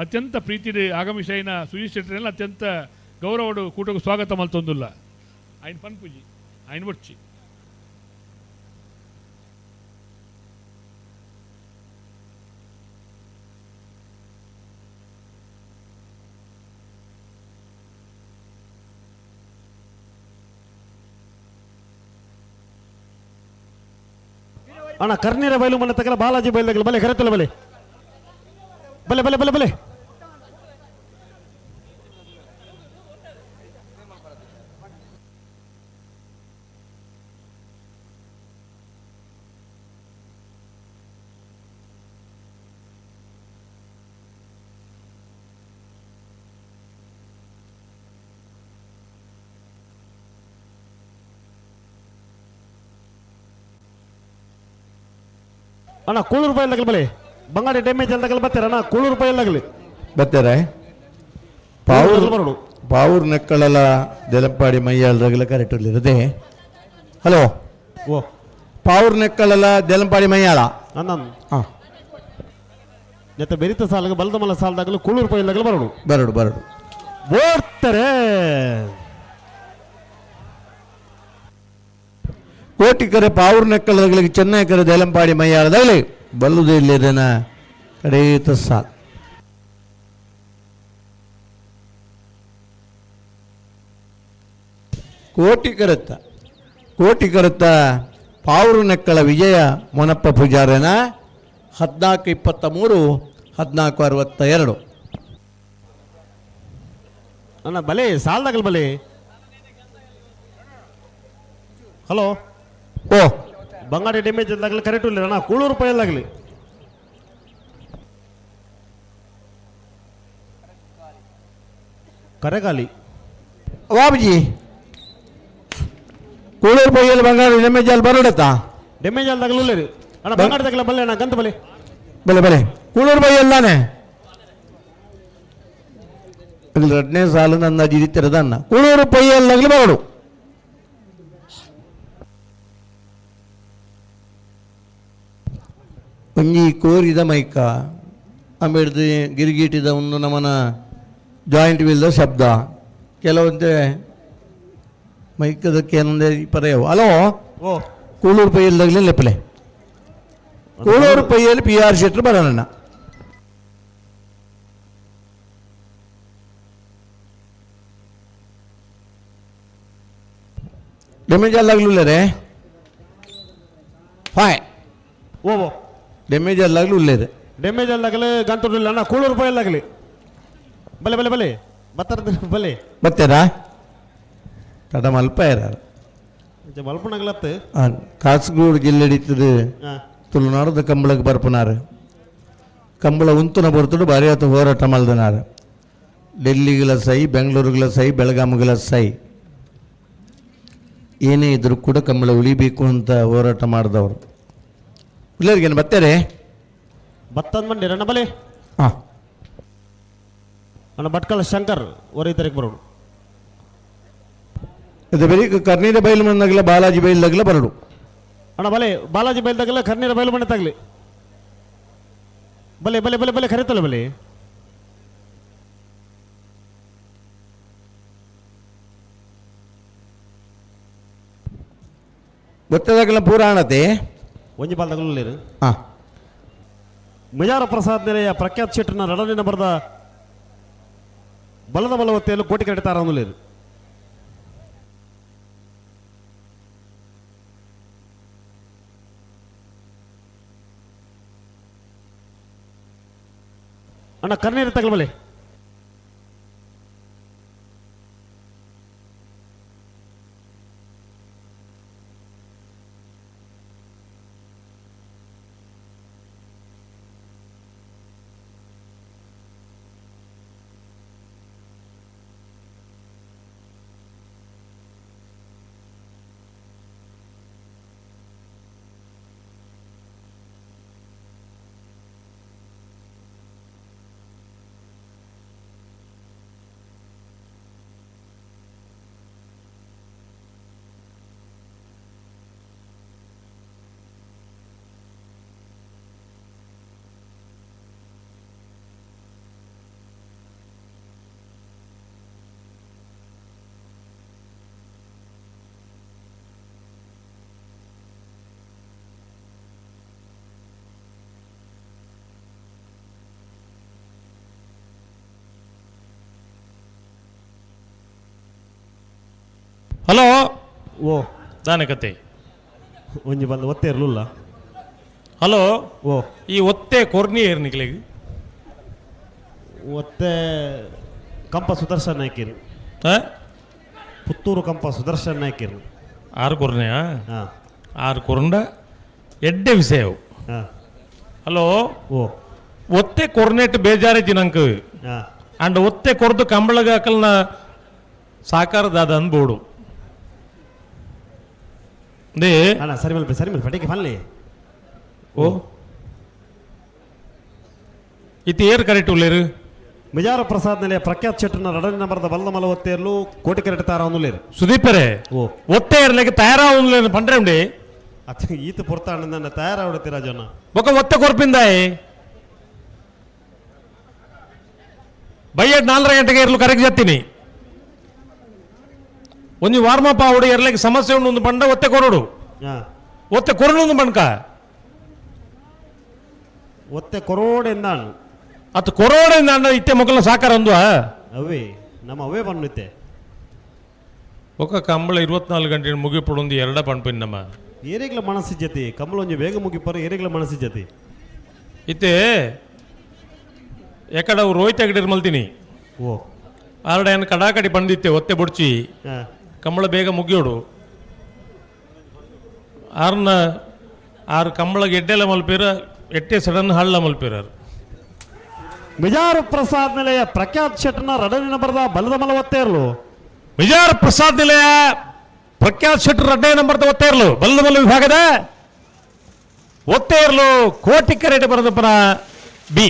ಅತ್ಯಂತ ಪ್ರೀತಿ ಆಗಮಿಸೈನ ಸುಜಿತ್ ಶೆಟ್ಟರೆಲ್ಲ ಅತ್ಯಂತ ಗೌರವಡು ಕೂಟకు ಸ್ವಾಗತ ಮಲ್ತೊಂದುಲ್ಲ. ಆಯ್ನ ಪನ್ಪುಜಿ ಆಯ್ನ ಬೊಡ್ಚಿ. ಅಣ್ಣ ಕರ್ನೀರ ಬೈಲು ಮನೆ ತಗಲ ಬಾಲಾಜಿ ಬೈಲ್ದಾಗಲ ಬಲೆ ಕರೆತಲ್ಲ ಬಲೆ ಬಲೆ ಬಲೆ ಬಲೆ ಬಲೆ. ಅಣ್ಣ ಕೂಳೂರು ರೂಪಾಯಿ ಬಲೆ ಬಂಗಾಡಿ ಡ್ಯಾಮೇಜ್ ಅಲ್ದಾಗಲಿ ಬರ್ತಾರೆ. ಅಣ್ಣ ಕೂಳೂರು ರೂಪಾಯಿ ಅಲ್ದಾಗಲಿ ಬರ್ತಾರೆ. ಪಾವೂರು ಪಾವೂರು ನೆಕ್ಕಳಲ್ಲ ದೆಲಂಪಾಡಿ ಮೈಯಾಳ್ದಾಗಲ ಕರೆಕ್ಟ್ ಇರುತ್ತೆ. ಹಲೋ ಓ ಪಾವೂರು ನೆಕ್ಕಳಲ್ಲ ದೆಲಂಪಾಡಿ ಮೈಯಾಳ ಅಣ್ಣ ಹಾಂ ನೆತ್ತ ಬೆರಿತ ಸಾಲಾಗ ಬಲದ ಮಲ್ಲ ಸಾಲದಾಗಲೂ ಕೂಳೂರು ರೂಪಾಯಿ ಅಲ್ದಾಗಲೂ ಬರೋಡು ಬರಡು ಬರಡು ಓಡ್ತಾರೆ. ಕೋಟಿಕರೆ ಪಾವೂರು ನೆಕ್ಕಳದಾಗಲಿ ಚೆನ್ನೈಕರೆ ದೇಲಂಪಾಡಿ ಮೈಯಾಳದಾಗಲಿ ಬಲ್ಲುದೇ ಇಲ್ಲದೇನ ಕಡೇತ ಸಾಲ್. ಕೋಟಿಕರತ್ತ ಕೋಟಿಕರತ್ತ ಪಾವೂರು ನೆಕ್ಕಳ ವಿಜಯ ಮೊನಪ್ಪ ಪೂಜಾರನ 14-23 14-62. ಅಣ್ಣ ಬಲೆ ಸಾಲದಾಗಲ್ ಬಲೆ. ಹಲೋ ಓ ಬಂಗಾಡಿ ಡ್ಯಾಮೇಜ್ ಅಲ್ದಾಗಲಿ ಕರೆಕ್ಟ್ ಇಲ್ಲ ಅಣ್ಣ ಕೂಳೂರು ರೂಪಾಯಿ ಅಲ್ದಾಗಲಿ. ಕರೆಗಾಲಿ ಬಾಬುಜಿ ಕೂಳೂರು ಪೈಯಲ್ಲಿ ಬಂಗಾಡಿ ಡ್ಯಾಮೇಜ್ ಅಲ್ಲಿ ಬರೋಡತ್ತಾ ಡ್ಯಾಮೇಜ್ ಅಲ್ದಾಗಲೂ ಇಲ್ಲ ಅಣ್ಣ ಬಂಗಾಡಿ ತಗಲ ಬಲ್ಲೆ ಅಣ್ಣ ಗಂತ ಬಲೆ ಬಲೆ ಬಲೆ ಕೂಳೂರು ಪೈಯಲ್ಲಾನೆ ಎರಡನೇ ಸಾಲು ನನ್ನ ಅಜ್ಜಿ ಕೂಳೂರು ಪೈಯಲ್ಲಾಗಲಿ ಬರೋಡು. ಒಂಜಿ ಕೋರಿದ ಮೈಕ ಆಮೇಲೆ ಗಿರಿಗೀಟಿದ ಒಂದು ನಮನ ಜಾಯಿಂಟ್ ವೀಲ್ದ ಶಬ್ದ ಕೆಲವೊಂದು ಮೈಕದಕ್ಕೆ ಏನೊಂದೇ ಪರ್ಯಾವ. ಹಲೋ ಓ ಕೂಳೂರು ಪೈಯಲ್ದಾಗಲಿ ಲೆಪ್ಪಲೆ ಕೂಳೂರು ಪೈಯಲ್ಲಿ ಪಿ ಆರ್ ಶೆಟ್ರು ಬರೋಣ. ಡೆಮೇಜ್ ಅಲ್ಲಾಗ್ಲೂ ಫಾಯ್ ಓ ಡೆಮೇಜ್ ಅಲ್ಲಾಗ್ಲೂ ಉಳ್ಳೇರು. ಡ್ಯಾಮೇಜ್ ಅಲ್ಲಾಗಲಿ ಗಂತುಡಿಲ್ಲ ಅಣ್ಣ. ಕೂಳೂರು ರೂಪಾಯಿ ಅಲ್ಲಾಗಲಿ. ಬಲೆ ಬಲೆ ಬಲೆ ಬತ್ತರ ಬಲೆ. ಬತ್ತೇರಾ ತಡ ಮಲ್ಪ ಇರಾರು. ಮಲ್ಪನಗಲತ್ತು. ಕಾಸರಗೋಡು ಜಿಲ್ಲೆ ಹಿಡಿತದೆ. ತುಳುನಾಡದ ಕಂಬಳಕ್ಕೆ ಬರ್ಪನಾರು ಕಂಬಳ ಉಂತುನ ಬರ್ತುಡು ಭಾರಿ ಆತ ಹೋರಾಟ ಮಲ್ದನಾರು. ಡೆಲ್ಲಿಗಳ ಸೈ, ಬೆಂಗಳೂರುಗಳ ಸೈ, ಬೆಳಗಾಂಗಳ ಸೈ, ಏನೇ ಇದ್ರೂ ಕೂಡ ಕಂಬಳ ಉಳಿಬೇಕು ಅಂತ ಹೋರಾಟ ಮಾಡಿದವರು. ಉಳ್ಳೇರಿಗೇನು ಬತ್ತಾರೆ? ಬತ್ತಂದ್ ಮಂಡಿ ರಣ್ಣ ಬಲೆ. ಹಾಂ. ಅಣ್ಣ ಭಟ್ಕಳ ಶಂಕರ್ ಒರೈ ತಾರೀಕು ಬರೋಡು. ಅದು ಬರೀ ಕರ್ನೀರ ಬೈಲು ಮಣ್ಣಾಗಲ ಬಾಲಾಜಿ ಬೈಲ್ದಾಗಲ ಬರಡು. ಅಣ್ಣ ಬಲೆ ಬಾಲಾಜಿ ಬೈಲ್ದಾಗಲ ಕರ್ನೀರ ಬೈಲು ಮಣ್ಣೆ ತಗಲಿ. ಬಲೆ ಬಲೆ ಬಲೆ ಬಲೆ ಕರೀತಲ್ಲ ಬಲೆ. ಗೊತ್ತದಾಗಲ ಪೂರ ಆಣತೆ. ಒಂಜಿ ಬಾಲ್ದಾಗಲೂ. ಹಾಂ. ಮಿಜಾರ ಪ್ರಸಾದ್ ನೆಲೆಯ ಪ್ರಖ್ಯಾತ್ ಶೆಟ್ಟರ್ನ ರಡನಿನ ಬರೆದ ಬಲದ ಬಲವತ್ತೆಯನ್ನು ಕೋಟಿ ಕಟ್ಟುತ್ತಾರೆ ಅನ್ನಲೇರು. ಅಣ್ಣ ಕರ್ನೀರು ತಗಲ್ಬಲೆ. ಹಲೋ. ಓ ದಾನೆ ಕತೆ ಒಂಜಿ ಬಂದು ಒತ್ತೆ ಇರಲಿಲ್ಲ. ಹಲೋ. ಓ ಈ ಒತ್ತೆ ಕೊರ್ನಿ ಏರ್ನಿಕ್ಲೆಗ್ ಒತ್ತೆ ಕಂಪ ಸುದರ್ಶನ್ ನಾಯ್ಕಿರು. ಪುತ್ತೂರು ಕಂಪ ಸುದರ್ಶನ್ ನಾಯ್ಕಿರು. ಆರು ಕೊರ್ನೆಯಾ? ಆರು ಕೊರಂಡ ಎಡ್ಡೆ ವಿಷಯವು. ಹಲೋ. ಓ ಒತ್ತೆ ಕೊರ್ನೆಟ್ ಬೇಜಾರೈತಿ ನಂಗೆ. ಅಂಡ್ ಒತ್ತೆ ಕೊರ್ದು ಕಂಬಳಗ ಅಕಲ್ನ ಸಾಕಾರದ ಅನ್ಬೋಡು. ಅಣ್ಣ ಸರಿ ಮಲ್ಪ ಸರಿ ಮಲ್ಪ ಪಟಿಕೆ ಫನ್ಲಿ. ಓ ಇತ್ತು ಏರ್ ಕರೆಕ್ಟ್ ಉಳ್ಳೇರು. ಮಿಜಾರ ಪ್ರಸಾದ್ ನೆಲೆಯ ಪ್ರಖ್ಯಾತ್ ಶೆಟ್ಟರ್ನ ರಡನಿನ ಬರೆದ ಬಲದ ಮಲ ಒತ್ತೆಯಲ್ಲೂ ಕೋಟಿ ಕರೆಕ್ಟ್ ತಾರ ಅನ್ನಲೇರು. ಸುದೀಪರೇ ಓ ಒತ್ತೆ ಇರ್ಲಿಕ್ಕೆ ತಯಾರಾವನ್ಲೇನು ಪಂಡ್ರೆ ಉಂಡಿ. ಅತ್ತ ಈತ ಪೊರ್ತಾಣ ನನ್ನ ತಯಾರಾವಡತಿ ರಾಜಣ್ಣ. ಬೊಕ ಒತ್ತೆ ಕೊರ್ಪಿಂದಾಯ್ ಬೈಯಡ್ 4 ಗಂಟೆಗೆ ಇರಲು ಕರೆಕ್ಟ್ ಜತ್ತೀನಿ. ಒಂಜಿ ವಾರ್ಮಪ್ ಆವಡು ಎರ್ಲಿಕ್ಕೆ ಸಮಸ್ಯೆ ಉಂಡು ಒಂದು ಬಂಡ ಒತ್ತೆ ಕೊರಡು. ಒತ್ತೆ ಕೊರಡು ಒಂದು ಬಣ್ಕ ಒತ್ತೆ ಕೊರೋಡ್ ಎಂದಾನು ಅತ್ತು ಕೊರೋಡ್ ಎಂದಾಂಡ ಇತ್ತೆ ಮೊಕಲ್ನ ಸಾಕಾರ ಅಂದು ಅವೇ ನಮ್ಮ ಅವೇ ಬನ್ನುತ್ತೆ. ಒಕ್ಕ ಕಂಬಳ 24 ಗಂಟೆ ಮುಗಿಪುಡೊಂದು ಎರಡ ಪಣ್ಪಿನ್ ನಮ್ಮ ಏರಿಗ್ಲ ಮನಸ್ಸು ಜತಿ ಕಂಬಳ ಒಂಜಿ ಬೇಗ ಮುಗಿಪರ ಏರಿಗ್ಲ ಮನಸ್ಸು ಜತಿ. ಇತ್ತೆ ಎಕಡ ರೋಹಿತ್ ಹೆಗಡೆ ಮಲ್ತೀನಿ. ಓ ಆರಡ ಏನು ಕಡಾಕಡಿ ಬಂದಿತ್ತೆ ಒತ್ತೆ ಬುಡ್ಚಿ ಕಂಬಳ ಬೇಗ ಮುಗಿಯೋಡು. ಆರ್ನ ಆರು ಕಂಬಳಗೆ ಎಡ್ಡೆಲ್ಲ ಮಲ್ಪೀರ ಎಟ್ಟೆ ಸಡನ್ ಹಳ್ಳ ಮಲ್ಪೀರಾರು. ಮಿಜಾರು ಪ್ರಸಾದ್ ನಿಲಯ ಪ್ರಖ್ಯಾತ್ ಶೆಟ್ಟರ್ನ ರಡನಿನ ಬರೆದ ಬಲದ ಮಲ ಒತ್ತೆ ಇರಲು. ಮಿಜಾರು ಪ್ರಸಾದ್ ನಿಲಯ ಪ್ರಖ್ಯಾತ್ ಶೆಟ್ಟರ್ ರಡ್ಡೆ ನಂಬರ್ದ ಒತ್ತೆ ಇರಲು ಬಲದ ಮಲ ವಿಭಾಗದ ಒತ್ತೆ ಇರಲು ಕೋಟಿ ಕರೆಟ್ ಬರೆದಪ್ಪನ ಬಿ.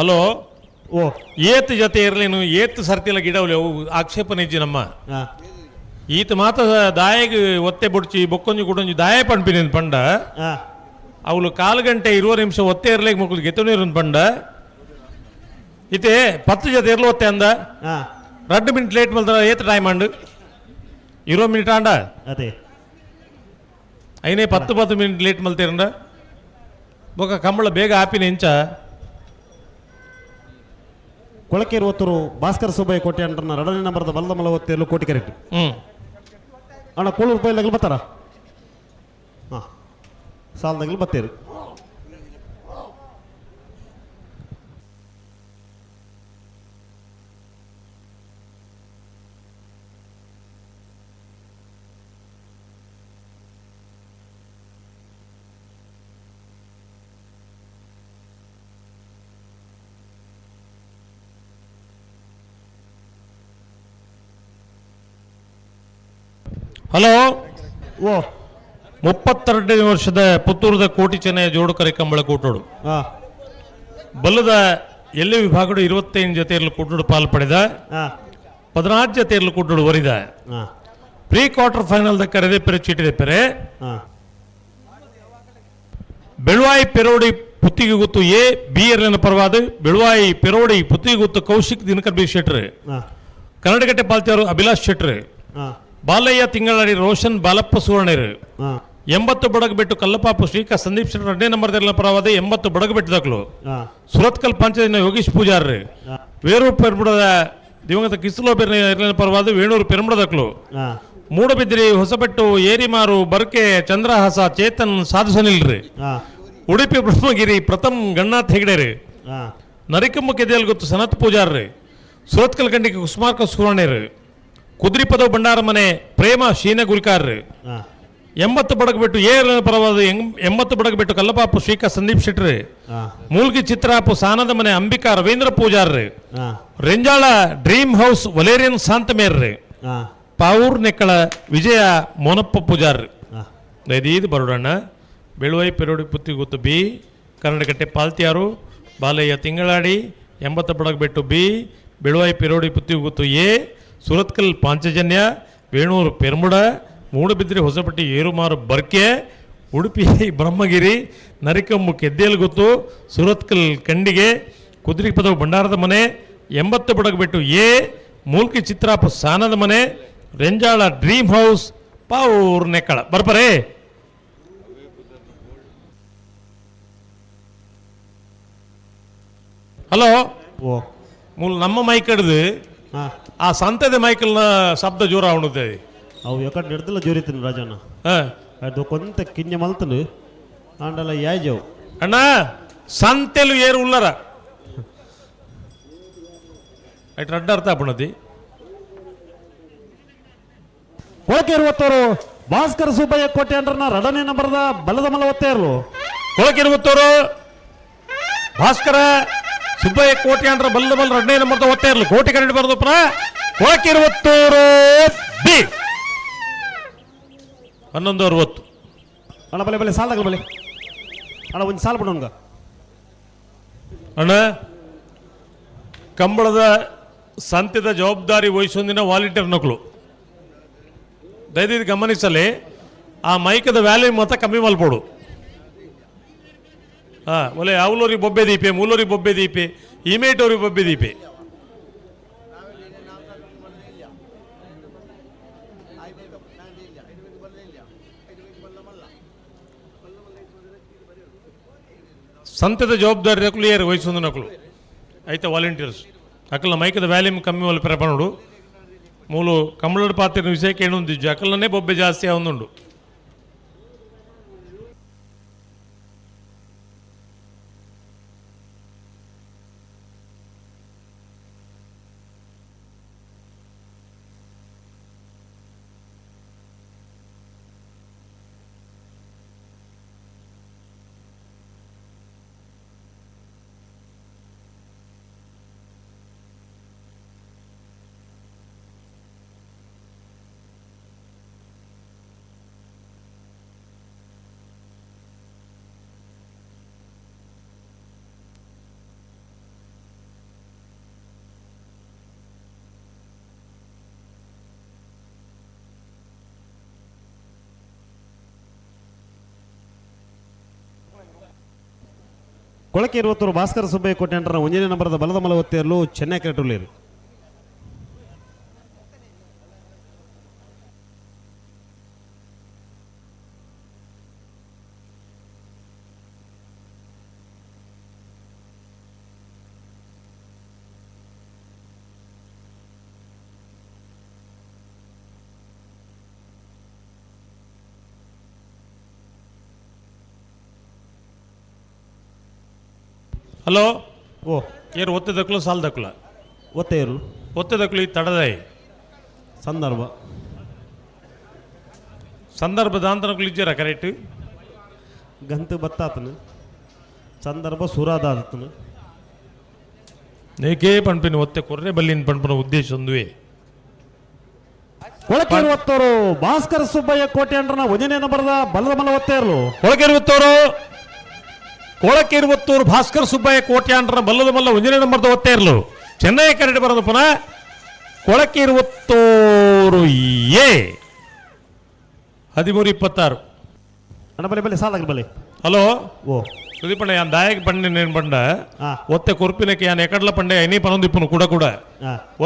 ಹಲೋ. ಓ ಏತ್ ಜೊತೆ ಇರಲೇನು ಏತ್ ಸರ್ತಿಲ ಗಿಡವಲೆ ಅವು ಆಕ್ಷೇಪನೆ ಇಜ್ಜಿ ನಮ್ಮ. ಈತ ಮಾತ ದಾಯಗ್ ಒತ್ತೆ ಬುಡ್ಚಿ ಬೊಕ್ಕೊಂಜಿ ಕುಡೊಂಜಿ ದಾಯ ಪಂಪಿನ ಪಂಡ ಅವಳು ಕಾಲು ಗಂಟೆ 20 ನಿಮಿಷ ಒತ್ತೆ ಇರ್ಲಿಕ್ಕೆ ಮಕ್ಕಳು ಗೆತ್ತನೀರು ಪಂಡ ಇತ್ತೆ 10 ಜೊತೆ ಇರ್ಲು ಒತ್ತೆ ಅಂದ 2 ಮಿನಿಟ್ ಲೇಟ್ ಮಲ್ದ ಏತ್ ಟೈಮ್ ಅಂಡು 20 ಮಿನಿಟ್ ಆಂಡ ಅದೇ ಐನೇ 10 ಮಿನಿಟ್ ಲೇಟ್ ಮಲ್ತೀರಂಡ ಬೊಕ ಕಂಬಳ ಬೇಗ ಆಪಿನ ಎಂಚ. ಕೊಳಕೇರು ಒತ್ತೂರು ಭಾಸ್ಕರ ಸುಬ್ಬಯ್ಯ ಕೋಟೆ ಅಂಟರ್ನ ಎರಡನೇ ನಂಬರ್ದ ಬಲದ ಮಲ ಒತ್ತೇರ್ಲು ಕೋಟಿ ಕರೆಕ್ಟ್. ಅಣ್ಣ ಕೋಳೂರು ಪೈಲಗಲು ಬರ್ತಾರ? ಹಾಂ, ಸಾಲದಾಗಲು ಬತ್ತೇರು. ಹಲೋ, ಓ 32ನೇ ವರ್ಷದ ಪುತ್ತೂರದ ಕೋಟಿ ಚೆನ್ನಯ ಜೋಡುಕರೆ ಕಂಬಳ ಕೂಟೋಡು ಬಲ್ಲದ ಎಲ್ಲಿ ವಿಭಾಗಡು 25 ಜೊತೆಯಲ್ಲಿ ಕೂಟೋಡು ಪಾಲು ಪಡೆದ, 14 ಜೊತೆಯಲ್ಲಿ ಕೂಟೋಡು ಒರಿದ. ಪ್ರೀ ಕ್ವಾರ್ಟರ್ ಫೈನಲ್ the ಕರೆದೆ ಪೆರೆ ಚೀಟಿದೆ ಪೆರೆ ಬೆಳುವಾಯಿ ಪೆರೋಡಿ ಪುತ್ತಿಗೆ ಗೊತ್ತು ಎ ಬಿ ಎರ್ಲಿನ ಪರವಾದ ಬೆಳುವಾಯಿ ಪೆರೋಡಿ ಪುತ್ತಿಗೆ ಗೊತ್ತು ಕೌಶಿಕ್ ದಿನಕರ್ ಬಿ ಶೆಟ್ರ್, ಕನ್ನಡಗಟ್ಟೆ ಪಾಲ್ತಿಯವರು ಅಭಿಲಾಷ್ ಶೆಟ್ರ್, ಬಾಲಯ್ಯ ತಿಂಗಳಾಡಿ ರೋಷನ್ ಬಾಲಪ್ಪ ಸುವರ್ಣರು, 80 ಬಡಗಬೆಟ್ಟು ಕಲ್ಲಪಾಪು ಶ್ರೀಕಾ ಸಂದೀಪ್ ಶೆಟ್ಟರ್ 2ನೇ ನಂಬರ್ ಪರವಾದ 80 ಬಡಗಬೆಟ್ಟು ದಾಖಲು, ಸುರತ್ಕಲ್ ಪಂಚಾಯತ್ನ ಯೋಗೀಶ್ ಪೂಜಾರ್ರು, ವೇರೂರು ಪೆರ್ಬುಡದ ದಿವಂಗತ ಕಿಸ್ಲೋ ಬೆರ್ನ ಪರವಾದ ವೇಣೂರು ಪೆರುಂಬುಡ ದಾಖಲು, ಮೂಡಬಿದ್ರಿ ಹೊಸಬೆಟ್ಟು ಏರಿಮಾರು ಬರ್ಕೆ ಚಂದ್ರಹಾಸ ಚೇತನ್ ಸಾಧು ಸನಿಲ್ರಿ, ಉಡುಪಿ ಬ್ರಹ್ಮಗಿರಿ ಪ್ರಥಮ್ ಗಣನಾಥ್ ಹೆಗಡೆರಿ, ನರಿಕಮ್ಮ ಕೆದೆಯಲ್ ಗೊತ್ತು ಸನತ್ ಪೂಜಾರ್ರಿ, ಸುರತ್ಕಲ್ ಕಂಡಿಗೆ ಕುಸುಮಾರ್ಕ ಸುವರ್ಣರು, ಕುದ್ರಿಪದ ಭಂಡಾರ ಮನೆ ಪ್ರೇಮ ಶೀನ ಗುಲ್ಕಾರ್ರಿ, 80 ಬಡಗಬೆಟ್ಟು ಎ ಪರವಾದ 80 ಬಡಗಬೆಟ್ಟು ಕಲ್ಲಪಾಪು ಶ್ರೀಕಾ ಸಂದೀಪ್ ಶೆಟ್ರಿ, ಮೂಲ್ಗಿ ಚಿತ್ರಾಪು ಸಾನದ ಮನೆ ಅಂಬಿಕಾ ರವೀಂದ್ರ ಪೂಜಾರ್ರಿ, ರೆಂಜಾಳ ಡ್ರೀಮ್ ಹೌಸ್ ವಲೇರಿಯನ್ ಶಾಂತಮೇರ್ರಿ, ಪಾವೂರ್ ನೆಕ್ಕಳ ವಿಜಯ ಮೋನಪ್ಪ ಪೂಜಾರ್ರಿ. ಇದು ಬರೋಡಣ್ಣ Beluvai Perodi Puttiguttu B, Kannadakatte Paltiyaru Balayya Thingaladi 80 Badagabettu B, Beluvai Perodi Puttiguttu A, Surathkal Panchajanya Venur Permuda, Moodbidri Hosapatti Erumaru Barke, Udupi Brahmagiri ನರಿಕಂಬು ಕೆದ್ದೇಲ್ಗುತ್ತು, Surathkal ಕಂಡಿಗೆ ಕುದ್ರಿಪದವು ಭಂಡಾರದ ಮನೆ 80 ಬಡಗಬೆಟ್ಟು ಎ, ಮೂಲ್ಕಿ ಚಿತ್ರಾಪ ಸಾನದ ಮನೆ Renjala dream house Pavoor ನೆಕ್ಕಳ. ಬರ್ಪರೇ? Hello, ಓ ಮೂಲ ನಮ್ಮ ಮೈಕ್ ಹಿಡ್ದು ಆ ಸಂತದ ಮೈಕಲ್ನ ಶಬ್ದ ಜೋರ ಅವಣುತ್ತೆ. ಅವು ಯಾಕಂದ್ರೆ ಹಿಡ್ದಲ್ಲ ಜೋರಿತೀನಿ ರಾಜಣ್ಣ, ಅದು ಕೊಂತ ಕಿಂಜ ಮಲ್ತನು ಆಂಡಲ ಯಾಜವು ಅಣ್ಣ ಸಂತೆಲು ಏರು ಉಲ್ಲರ ಐಟ್ ರಡ್ಡ ಅರ್ಥ ಆಪಣತಿ. ಕೊಳಕೆ ಇರುವತ್ತವರು ಭಾಸ್ಕರ ಸುಬ್ಬಯ್ಯ ಕೋಟೆ ಅಂಡ್ರನ ಎರಡನೇ ನಂಬರ್ದ ಬಲದ ಮಲ ಒತ್ತೇ ಇರಲು. ಕೊಳಕೆ ಇರುವತ್ತವರು ಭಾಸ್ಕರ ಸುಬ್ಬಯ್ಯ ಕೋಟೆ ಅಂಡ್ರ ಬಲದ ಮಲ 2ನೇ ನಂಬರ್ದ ಒತ್ತೇ ಇರಲು. ಕೋಟಿ ಕರೆಂಟ್ ಬರೋದಪ್ಪ. ಕೊಳಕೆ ಇರುವತ್ತವರು ಬಿ 11:60. ಅಣ್ಣ ಬಲೆ ಬಲೆ ಸಾಲದಾಗ ಬಲೆ ಅಣ್ಣ ಒಂದು ಸಾಲ ಬಿಡೋಣ ಅಣ್ಣ. ಕಂಬಳದ ಸಂತೆದ ಜವಾಬ್ದಾರಿ ವಹಿಸೊಂದಿನ ವಾಲಂಟಿಯರ್ ನಕಲು ದಯವಿಟ್ಟು ಗಮನಿಸಲಿ. ಆ ಮೈಕದ ವ್ಯಾಲ್ಯೂ ಮತ ಕಮ್ಮಿ ಮಲ್ಪೋಡು. ಹಾಂ ಒಲೆ ಅವಲೋರಿ ಬೊಬ್ಬೆ ದೀಪೆ, ಮೂಲೋರಿ ಬೊಬ್ಬೆ ದೀಪೆ, ಇಮೇಟೋರಿ ಬೊಬ್ಬೆ ದೀಪೆ. ಸಂತೆದ ಜವಾಬ್ದಾರಿ ನಕಲು ಏರು ವಹಿಸೊಂದು ನಕಲು ಐತೆ ವಾಲಂಟಿಯರ್ಸ್ ಅಕಲ್ನ ಮೈಕದ ವ್ಯಾಲ್ಯೂಮ್ ಕಮ್ಮಿ ಒಲೆ ಪ್ರೆಪಣುಡು ಮೂಲು ಕಮಲದ ಪಾತ್ರ ವಿಷಯಕ್ಕೆ ಏನೊಂದಿಜ್ಜು ಅಕಲ್ನೇ ಬೊಬ್ಬೆ ಜಾಸ್ತಿ ಆವೊಂದುಂಡು. ಕೊಳಕೆ ಇರುವತ್ತವರು ಭಾಸ್ಕರ ಸುಬ್ಬಯ್ಯ ಕೋಟೆ ಅಂಡ್ರನ 1ನೇ ನಂಬರದ ಬಲದ ಮಲ ಒತ್ತೇರ್ಲು ಚೆನ್ನೈ ಕ್ರೆಟುಲೇರು. Hello ಓ ಏರು ಒತ್ತೆದಕ್ಕಲು ಸಾಲದಕ್ಕಲ ಒತ್ತೆಯರು ಒತ್ತೆದಕ್ಕಲು ಈ ತಡದಾಯಿ ಸಂದರ್ಭ ಸಂದರ್ಭ ದಾಂತನಕುಲು ಇಜ್ಜರ ಕರೆಕ್ಟ್ ಗಂತು ಬತ್ತಾತನು ಸಂದರ್ಭ ಸುರಾದಾತನು ನೇಕೇ ಪಣ್ಪಿನ ಒತ್ತೆ ಕೊರ್ರೆ ಬಲ್ಲಿನ ಪಣ್ಪನ ಉದ್ದೇಶ ಒಂದುವೆ. ಕೊಳಕೇರು ಒತ್ತೋರು ಭಾಸ್ಕರ ಸುಬ್ಬಯ್ಯ ಕೋಟೆ ಅಂಡ್ರನ ಒಂದನೇ ನಂಬರ್ದ ಬಲದ ಮಲ ಒತ್ತೇರ್ಲು. ಕೊಳಕೇರು ಕೊಳಕೇರುವತ್ತೂರು ಭಾಸ್ಕರ್ ಸುಬ್ಬಯ್ಯ ಕೋಟ್ಯಾಂಡ್ರ ಬಲ್ಲದ ಮಲ್ಲ ಒಂದನೇ ನಂಬರ್ದ ಒತ್ತೇರ್ಲು. ಚೆನ್ನೈ ಕರಡಿ ಬರೋದು ಪುನಃ ಕೊಳಕೇರುವತ್ತೂರು ಎ 13:26. ಅಣ್ಣ ಬಲೆ ಬಲೆ ಸಾಲಾಗ್ಲಿ ಬಲೆ. ಹಲೋ ಓ ಸುದೀಪಣ್ಣ ಯಾನ್ ದಾಯಕ್ ಪಂಡೆ ನೇನು ಪಂಡ ಒತ್ತೆ ಕೊರ್ಪಿನಕ್ಕೆ ಯಾನ್ ಎಕಡ್ಲ ಪಂಡೆ ಐನೇ ಪನೊಂದಿಪ್ಪನು ಕೂಡ ಕೂಡ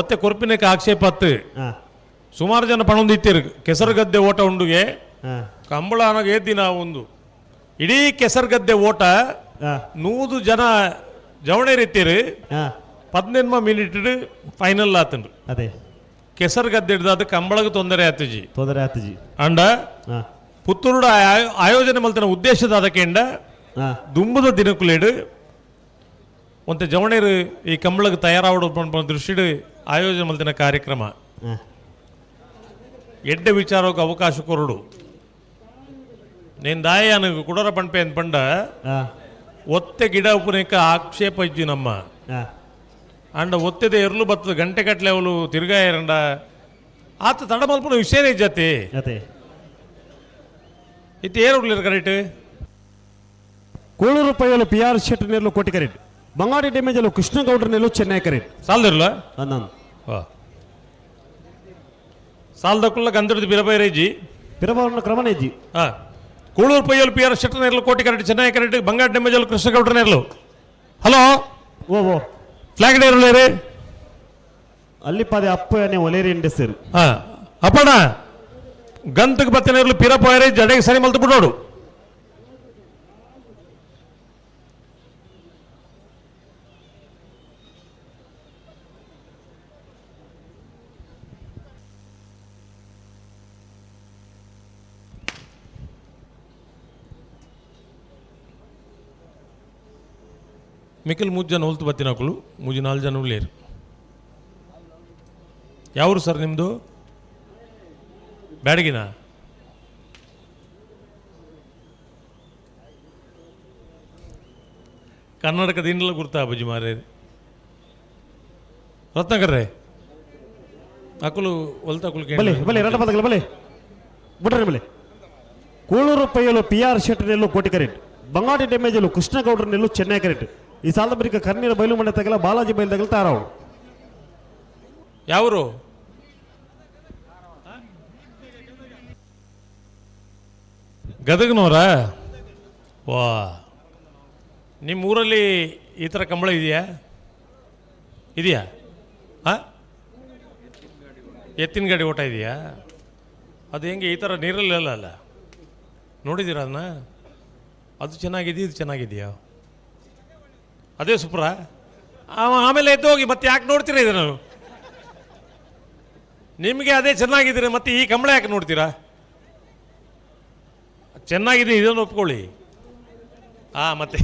ಒತ್ತೆ ಕೊರ್ಪಿನಕ್ಕೆ ಆಕ್ಷೇಪ ಅತ್ತು. ಸುಮಾರು ಜನ ಪಣೊಂದಿತ್ತೀರು ಕೆಸರುಗದ್ದೆ ಓಟ ಉಂಡುಗೆ ಕಂಬಳ ಅನ್ನೋ ಏದ್ದಿನ ಒಂದು ಇಡೀ ಕೆಸರುಗದ್ದೆ ಓಟ 100 ಜನ ಜವಣೇರಿತ್ತೀರು 18 ಮಿನಿಟ್ ಫೈನಲ್ ಆತನ್ರು. ಅದೇ ಕೆಸರುಗದ್ದೆ ಹಿಡ್ದು ಕಂಬಳಗೆ ತೊಂದರೆ ಆತಜಿ ತೊಂದರೆ ಆತಜಿ. ಅಂಡ ಪುತ್ತೂರುಡ ಆಯೋಜನೆ ಮಲ್ತನ ಉದ್ದೇಶದ ಅದಕ್ಕೆಂಡ ದುಂಬದ ದಿನಕುಲೇಡು ಒಂತೆ ಜವಣೇರು ಈ ಕಂಬಳಗೆ ತಯಾರಾವಡು ದೃಷ್ಟಿಡು ಆಯೋಜನೆ ಮಲ್ತಿನ ಕಾರ್ಯಕ್ರಮ. ಎಡ್ಡೆ ವಿಚಾರಕ್ಕೆ ಅವಕಾಶ ಕೊರಡು ನೇನು ದಾಯ ಕುಡರ ಪಂಪೆ ಅಂತ ಪಂಡ ಒತ್ತೆ ಗಿಡ ಉಪನೇಕ ಆಕ್ಷೇಪ ಇಜ್ಜಿ ನಮ್ಮ ಅಂಡ ಒತ್ತೆದೆ ಎರ್ಲು ಬತ್ತದ ಗಂಟೆ ಕಟ್ಲೆ ಅವಳು ತಿರ್ಗಾಯರಂಡ ಆತ ತಡ ಮಲ್ಪನ ವಿಷಯನೇ ಇಜ್ಜತಿ ಇತ್ತು ಏರು ಕರೆಕ್ಟ್. ಕೂಳೂರು ಪೈಯಲು ಪಿ ಆರ್ ಶೆಟ್ಟಿ ನೆಲ್ಲು ಕೋಟಿ ಕರೆಕ್ಟ್, ಬಂಗಾಡಿ ಡ್ಯಾಮೇಜಲ್ಲೂ ಕೃಷ್ಣಗೌಡ್ರ ನೆಲ್ಲು ಚೆನ್ನೈ ಕರೆಕ್ಟ್. ಸಾಲದಿರಲ್ಲ ಅಂದಂದು ಸಾಲದಕ್ಕುಲ್ಲ ಗಂಧದ ಬಿರಬೈರೇಜಿ ಬಿರಬಾರನ ಕ್ರಮನೇ ಇಜ್ಜಿ. ಹಾಂ ಕೂಳೂರು ಪೈಯಲು ಪಿ ಆರ್ ಶೆಟ್ಟಿ ನೆರಳು ಕೋಟಿ ಕರೆಕ್ಟ್, ಚೆನ್ನೈ ಕರೆಕ್ಟ್, ಬಂಗಾಡಿ ಡ್ಯಾಮೇಜಲ್ಲೂ ಕೃಷ್ಣಗೌಡ್ರ ನೆರಳು. ಹಲೋ ಓ ಓ ಫ್ಲಾಗ್ ಡೇರುಳ್ಳೇರಿ ಅಲ್ಲಿ ಪದೇ ಅಪ್ಪ ಒಲೇರಿ ಇಂಡಸ್ಸರು. ಹಾಂ ಅಪ್ಪಣ್ಣ ಗಂತಕ್ಕೆ ಬತ್ತಿನ ಪಿರ ಪೋಯರೆ ಜಡೆಗೆ ಸರಿ ಮಲ್ತು ಬಿಡೋಡು. ಮಿಕ್ಕಲ್ ಮೂರು ಜನ ಹೊಲ್ತು ಬತ್ತಿನಕುಲು ಮೂಜಿ ನಾಲ್ಕು ಜನ ಉಳ್ಳೇರು. ಯಾವರು ಸರ್ ನಿಮ್ಮದು? ಬ್ಯಾಡಗಿನ? ಕರ್ನಾಟಕದ ಇನ್ನೆಲ್ಲ ಗುರ್ತಾ ಬಜ್ಜಿ ಮಾರೇ ರತ್ನಾಕರ್ರೆ ಅಕುಲು ಹೊಲ್ತ ಅಕುಲು ಬಲೆ ಬಲೆ ರಡ ಪದಕಲ ಬಲೆ ಬಿಡ್ರಿ ಬಲೆ. ಕೂಳೂರು ಪೈಯಲು ಪಿ ಆರ್ ಶೆಟ್ಟಿ ನೆಲ್ಲು ಕೋಟಿ ಕರೆಕ್ಟ್, ಬಂಗಾಡಿ ಡ್ಯಾಮೇಜಲ್ಲೂ ಕೃಷ್ಣಗೌಡ್ರ ನೆಲ್ಲು ಚೆನ್ನೈ ಕರೆಕ್ಟ್. ಈ ಸಾಲದ ಬಳಿಕ ಕರ್ನೀರ ಬಯಲು ಮಂಡೆ ತಗಲ ಬಾಲಾಜಿ ಬಯಲು ತಗಲ ತಾರಾವು. ಯಾವರು? ಗದಗನವರ? ವಾ, ನಿಮ್ಮ ಊರಲ್ಲಿ ಈ ಥರ ಕಂಬಳ ಇದೆಯಾ? ಇದೆಯಾ? ಹಾಂ, ಎತ್ತಿನ ಗಾಡಿ ಓಟ ಇದೆಯಾ? ಅದು ಹೆಂಗೆ ಈ ಥರ ನೀರಲ್ಲೆಲ್ಲ ಅಲ್ಲ ನೋಡಿದ್ದೀರಾ ಅದನ್ನ? ಅದು ಚೆನ್ನಾಗಿದೆಯಾ, ಇದು ಚೆನ್ನಾಗಿದೆಯಾ? ಅದೇ ಸುಪ್ರ. ಆಮೇಲೆ ಎದ್ದು ಹೋಗಿ ಮತ್ತೆ ಯಾಕೆ ನೋಡ್ತೀರಾ ಇದನ್ನು? ನಿಮಗೆ ಅದೇ ಚೆನ್ನಾಗಿದ್ದೀರ, ಮತ್ತೆ ಈ ಕಂಬಳ ಯಾಕೆ ನೋಡ್ತೀರಾ? ಚೆನ್ನಾಗಿದೆ ಇದನ್ನು ಒಪ್ಕೊಳ್ಳಿ. ಹಾಂ, ಮತ್ತೆ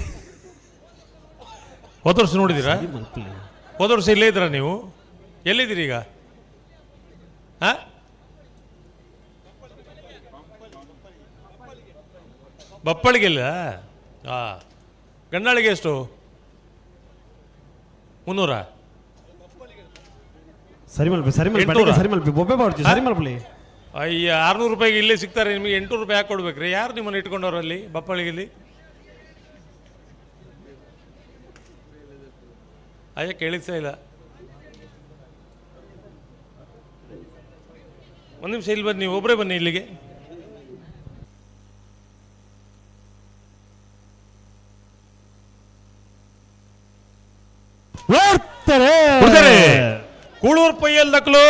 ಹೋದ ವರ್ಷ ನೋಡಿದ್ದೀರಾ? ಹೋದ ವರ್ಷ ಇಲ್ಲೇ ಇದ್ದೀರಾ ನೀವು? ಎಲ್ಲಿದ್ದೀರಿ ಈಗ? ಹಾಂ, ಬಪ್ಪಳಿಗೆಲ್ಲ? ಹಾಂ, ಗಂಡಾಳಿಗೆ ಎಷ್ಟು? 300? ಸರಿ ಮಲ್ಪಿ ಸರಿ ಮಲ್ಪಿ ಸರಿ ಮಲ್ಪಿ ಬೊಬ್ಬೆ ಬಾಡ್ತಿ ಸರಿ ಮಲ್ಪಲಿ. ಅಯ್ಯ, 600 ರೂಪಾಯಿಗೆ ಇಲ್ಲೇ ಸಿಗ್ತಾರೆ ನಿಮಗೆ, 800 ರೂಪಾಯಿ ಯಾಕೆ ಕೊಡ್ಬೇಕ್ರಿ? ಯಾರು ನಿಮ್ಮನ್ನು ಇಟ್ಕೊಂಡವ್ರು ಅಲ್ಲಿ ಬಪ್ಪಳಿಗೆಲ್ಲಿ? ಅಯ್ಯ ಕೇಳಿಸ್ತಾ ಇಲ್ಲ. ಒಂದು ನಿಮಿಷ ಇಲ್ಲಿ ಬನ್ನಿ, ಒಬ್ಬರೇ ಬನ್ನಿ ಇಲ್ಲಿಗೆ. ಕೂಳೂರು ಪೈಯಲ್ ದಕ್ಕಲು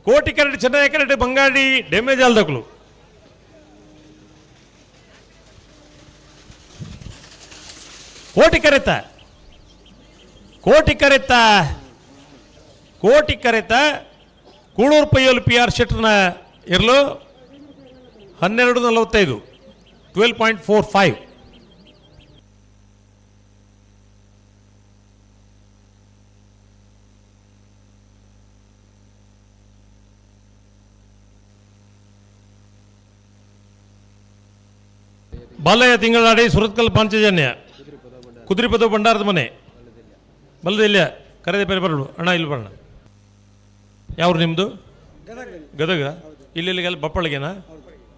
ಕೋಟಿ ಕರಡಿ ಚೆನ್ನೈ ಕರಡಿ ಬಂಗಾಡಿ ಡ್ಯಾಮೇಜ್ ಅಲ್ದಕ್ಲು. ಕೋಟಿ ಕರೆತ ಕೋಟಿ ಕರೆತ ಕೋಟಿ ಕರೆತ ಕೂಳೂರು ಪೈಯಲ್ ಪಿ ಆರ್ ಶೆಟ್ರನ ಇರಲು 12:45 12.45. ಬಾಲಯ್ಯ ತಿಂಗಳಾಡಿ ಸುರತ್ಕಲ್ ಪಾಂಚಜನ್ಯ ಕುದುರೆಪದ ಭಂಡಾರದ ಮನೆ ಬಲ್ಲದ ಕರೆದೆ ಬೇರೆ ಬರಲು ಅಣ್ಣ ಇಲ್ಲಿ ಬರೋಣ. ಯಾವ್ರು ನಿಮ್ಮದು? ಗದಗ. ಇಲ್ಲಿ ಬಪ್ಪಳಿಗೆನಾ?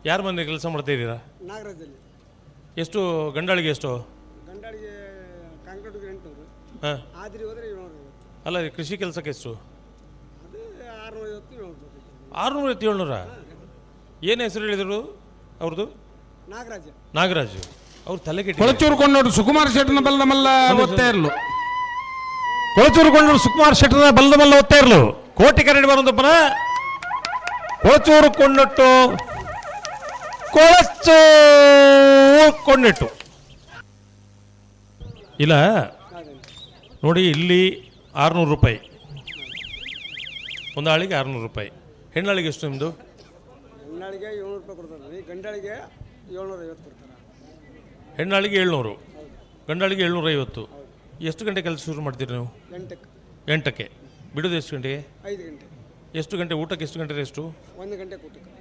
ಯಾರ ಮನೆ ಕೆಲಸ ಮಾಡ್ತಾ ಇದ್ದೀರಾ? ಎಷ್ಟು ಗಂಡಾಳಿಗೆ? ಎಷ್ಟು ಹಾಂ. ಅಲ್ಲ, ಕೃಷಿ ಕೆಲಸಕ್ಕೆ ಎಷ್ಟು? 650 700. ಏನು ಹೆಸರು ಹೇಳಿದರು ಅವ್ರದ್ದು? ನಾಗರಾಜ್. ನಾಗರಾಜು ಅವ್ರು ತಲೆ ಕೆಟ್ಟ. ಕೊಳಚೂರು ಕೊಂಡೋಡು ಸುಕುಮಾರ್ ಶೆಟ್ಟನ ಬಲ್ಲದ ಮಲ್ಲ ಒತ್ತಾ ಇರಲು. ಕೊಳಚೂರು ಕೊಂಡೋಡು ಸುಕುಮಾರ್ ಶೆಟ್ಟನ ಬಲ್ಲದ ಮಲ್ಲ ಒತ್ತಾ ಇರಲು. ಕೋಟಿ ಕರಡಿ ಬರೋದಪ್ಪನ ಕೊಳಚೂರು ಕೊಂಡೊಟ್ಟು ಕೊಳಚೂರು ಕೊಂಡಿಟ್ಟು ಇಲ್ಲ ನೋಡಿ, ಇಲ್ಲಿ 600 ರೂಪಾಯಿ ಒಂದು ಆಳಿಗೆ, 600 ರೂಪಾಯಿ. ಹೆಣ್ಣಾಳಿಗೆ ಎಷ್ಟು ನಿಮ್ಮದು? ಹೆಣ್ಣಾಳಿಗೆ 700 ರೂಪಾಯಿ ಕೊಡ್ತಾರೆ, ಗಂಡಾಳಿಗೆ 750 ಕೊಡ್ತಾರೆ. ಹೆಣ್ಣಾಳಿಗೆ 700, ಗಂಡಾಳಿಗೆ 750. ಎಷ್ಟು ಗಂಟೆ ಕೆಲಸ ಶುರು ಮಾಡ್ತೀರಿ ನೀವು? 8ಕ್ಕೆ. 8ಕ್ಕೆ ಬಿಡೋದು ಎಷ್ಟು ಗಂಟೆಗೆ? 5 ಗಂಟೆ. ಎಷ್ಟು ಗಂಟೆ ಊಟಕ್ಕೆ? ಎಷ್ಟು ಗಂಟೆ ಎಷ್ಟು? 1 ಗಂಟೆ ಊಟಕ್ಕೆ.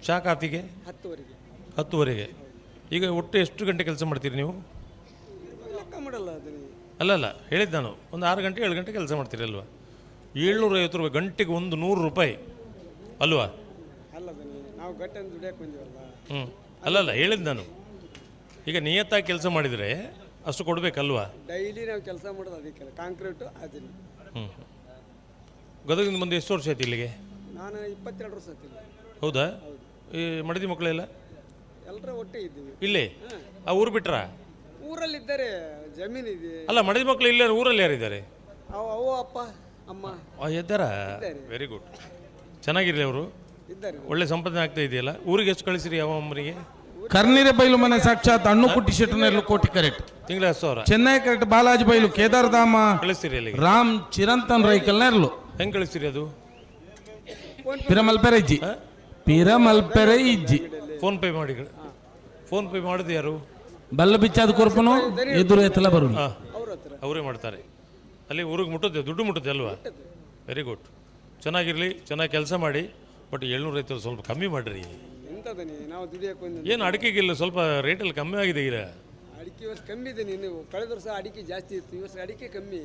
ಚಹಾ ಕಾಫಿಗೆ? 10:30ಗೆ. 10:30ಗೆ. ಈಗ ಒಟ್ಟು ಎಷ್ಟು ಗಂಟೆ ಕೆಲಸ ಮಾಡ್ತೀರಿ ನೀವು? ಲೆಕ್ಕ ಮಾಡಲ್ಲ ಅದನ್ನು. ಅಲ್ಲ ಅಲ್ಲ, ಹೇಳಿದ್ದು ನಾನು ಒಂದು 6 ಗಂಟೆ 7 ಗಂಟೆ ಕೆಲಸ ಮಾಡ್ತೀರಿ ಅಲ್ವಾ? 750 ರೂಪಾಯಿ ಗಂಟೆಗೆ 100 ರೂಪಾಯಿ ಅಲ್ವಾ? ಅಲ್ಲ, ನಾವು ಗಟ್ಟೆ ದುಡಿಯಕ್ಕೆ ಬಂದೀವಲ್ಲ. ಹ್ಞೂ, ಅಲ್ಲಲ್ಲ ಹೇಳಿದ್ದು ನಾನು. ಈಗ ನಿಯತ್ತಾಗಿ ಕೆಲಸ ಮಾಡಿದರೆ ಅಷ್ಟು ಕೊಡಬೇಕಲ್ವಾ? ಡೈಲಿ ನಾವು ಕೆಲಸ ಮಾಡೋದು ಅದಕ್ಕೆ, ಕಾಂಕ್ರೀಟು ಅದನ್ನ. ಹ್ಞೂ. ಗದಗಿಂದ ಬಂದು ಎಷ್ಟು ವರ್ಷ ಆಯ್ತು ಇಲ್ಲಿಗೆ? ನಾನು 22 ವರ್ಷ ಆಯ್ತು. ಹೌದಾ? ಈ ಮಡದಿ ಮಕ್ಕಳೆಲ್ಲ ಎಲ್ಲರ ಒಟ್ಟಿಗೆ ಇದ್ದೀವಿ ಇಲ್ಲೇ? ಆ ಊರು ಬಿಟ್ರಾ? ಊರಲ್ಲಿದ್ದಾರೆ, ಜಮೀನು ಇದೆ. ಅಲ್ಲ, ಮಡದಿ ಮಕ್ಕಳು ಇಲ್ಲೇ ಊರಲ್ಲಿ ಯಾರಿದ್ದಾರೆ? ಅವು ಅಪ್ಪ ಅಮ್ಮ ಇದ್ದಾರಾ? ವೆರಿ ಗುಡ್, ಚೆನ್ನಾಗಿರಲಿ ಅವರು. ಇದ್ದಾರೆ. ಒಳ್ಳೆ ಸಂಪಾದನೆ ಆಗ್ತಾ ಇದೆಯಲ್ಲ. ಊರಿಗೆ ಎಷ್ಟು ಕಳಿಸಿರಿ ಯಾವ ಅಮ್ಮನಿಗೆ? ಕರ್ನೀರೆ ಬೈಲು ಮನೆ ಸಾಕ್ಷಾತ್ ಅಣ್ಣುಕುಟ್ಟಿ ಶೆಟ್ಟನಲ್ಲಿ ಕೋಟಿ ಕರೆಕ್ಟ್. ತಿಂಗಳ 10,000. ಚೆನ್ನೈ ಕರೆಕ್ಟ್. ಬಾಲಾಜಿ ಬೈಲು ಕೇದಾರಧಾಮ ಕಳಿಸ್ತೀರಿ ಅಲ್ಲಿಗೆ? ರಾಮ್ ಚಿರಂತನ್ ರೈಕಲ್ನ ಇರ್ಲು. ಹೆಂಗೆ ಕಳಿಸ್ತೀರಿ ಅದು? ಪಿರಮಲ್ಪೆರೆ ಇಜ್ಜಿ, ಪಿರಮಲ್ಪೆರೆ ಇಜ್ಜಿ. ಫೋನ್ ಪೇ ಮಾಡಿ. ಫೋನ್ ಪೇ ಮಾಡೋದು ಯಾರು? ಬಲ್ಲ ಬಿಚ್ಚಾದ ಕೊರ್ಪನು ಎದುರು ಎತ್ತಲ ಬರು. ಅವರೇ ಮಾಡ್ತಾರೆ. ಅಲ್ಲಿ ಊರಿಗೆ ಮುಟ್ಟುತ್ತೆ, ದುಡ್ಡು ಮುಟ್ಟುತ್ತೆ ಅಲ್ವಾ? ವೆರಿ ಗುಡ್, ಚೆನ್ನಾಗಿರಲಿ, ಚೆನ್ನಾಗಿ ಕೆಲಸ ಮಾಡಿ. ಬಟ್ 750 ಸ್ವಲ್ಪ ಕಮ್ಮಿ ಮಾಡಿರಿ. ಏನು ಅಡಿಕೆಗಿಲ್ಲ ಸ್ವಲ್ಪ ರೇಟಲ್ಲಿ ಕಮ್ಮಿ ಆಗಿದೆ ಈಗ. ಅಡಿಕೆ ವರ್ಷ ಕಮ್ಮಿ ಇದೆ, ನೀವು ಕಳೆದ ವರ್ಷ ಅಡಿಕೆ ಜಾಸ್ತಿ ಇತ್ತು, ಈ ವರ್ಷ ಅಡಿಕೆ ಕಮ್ಮಿ.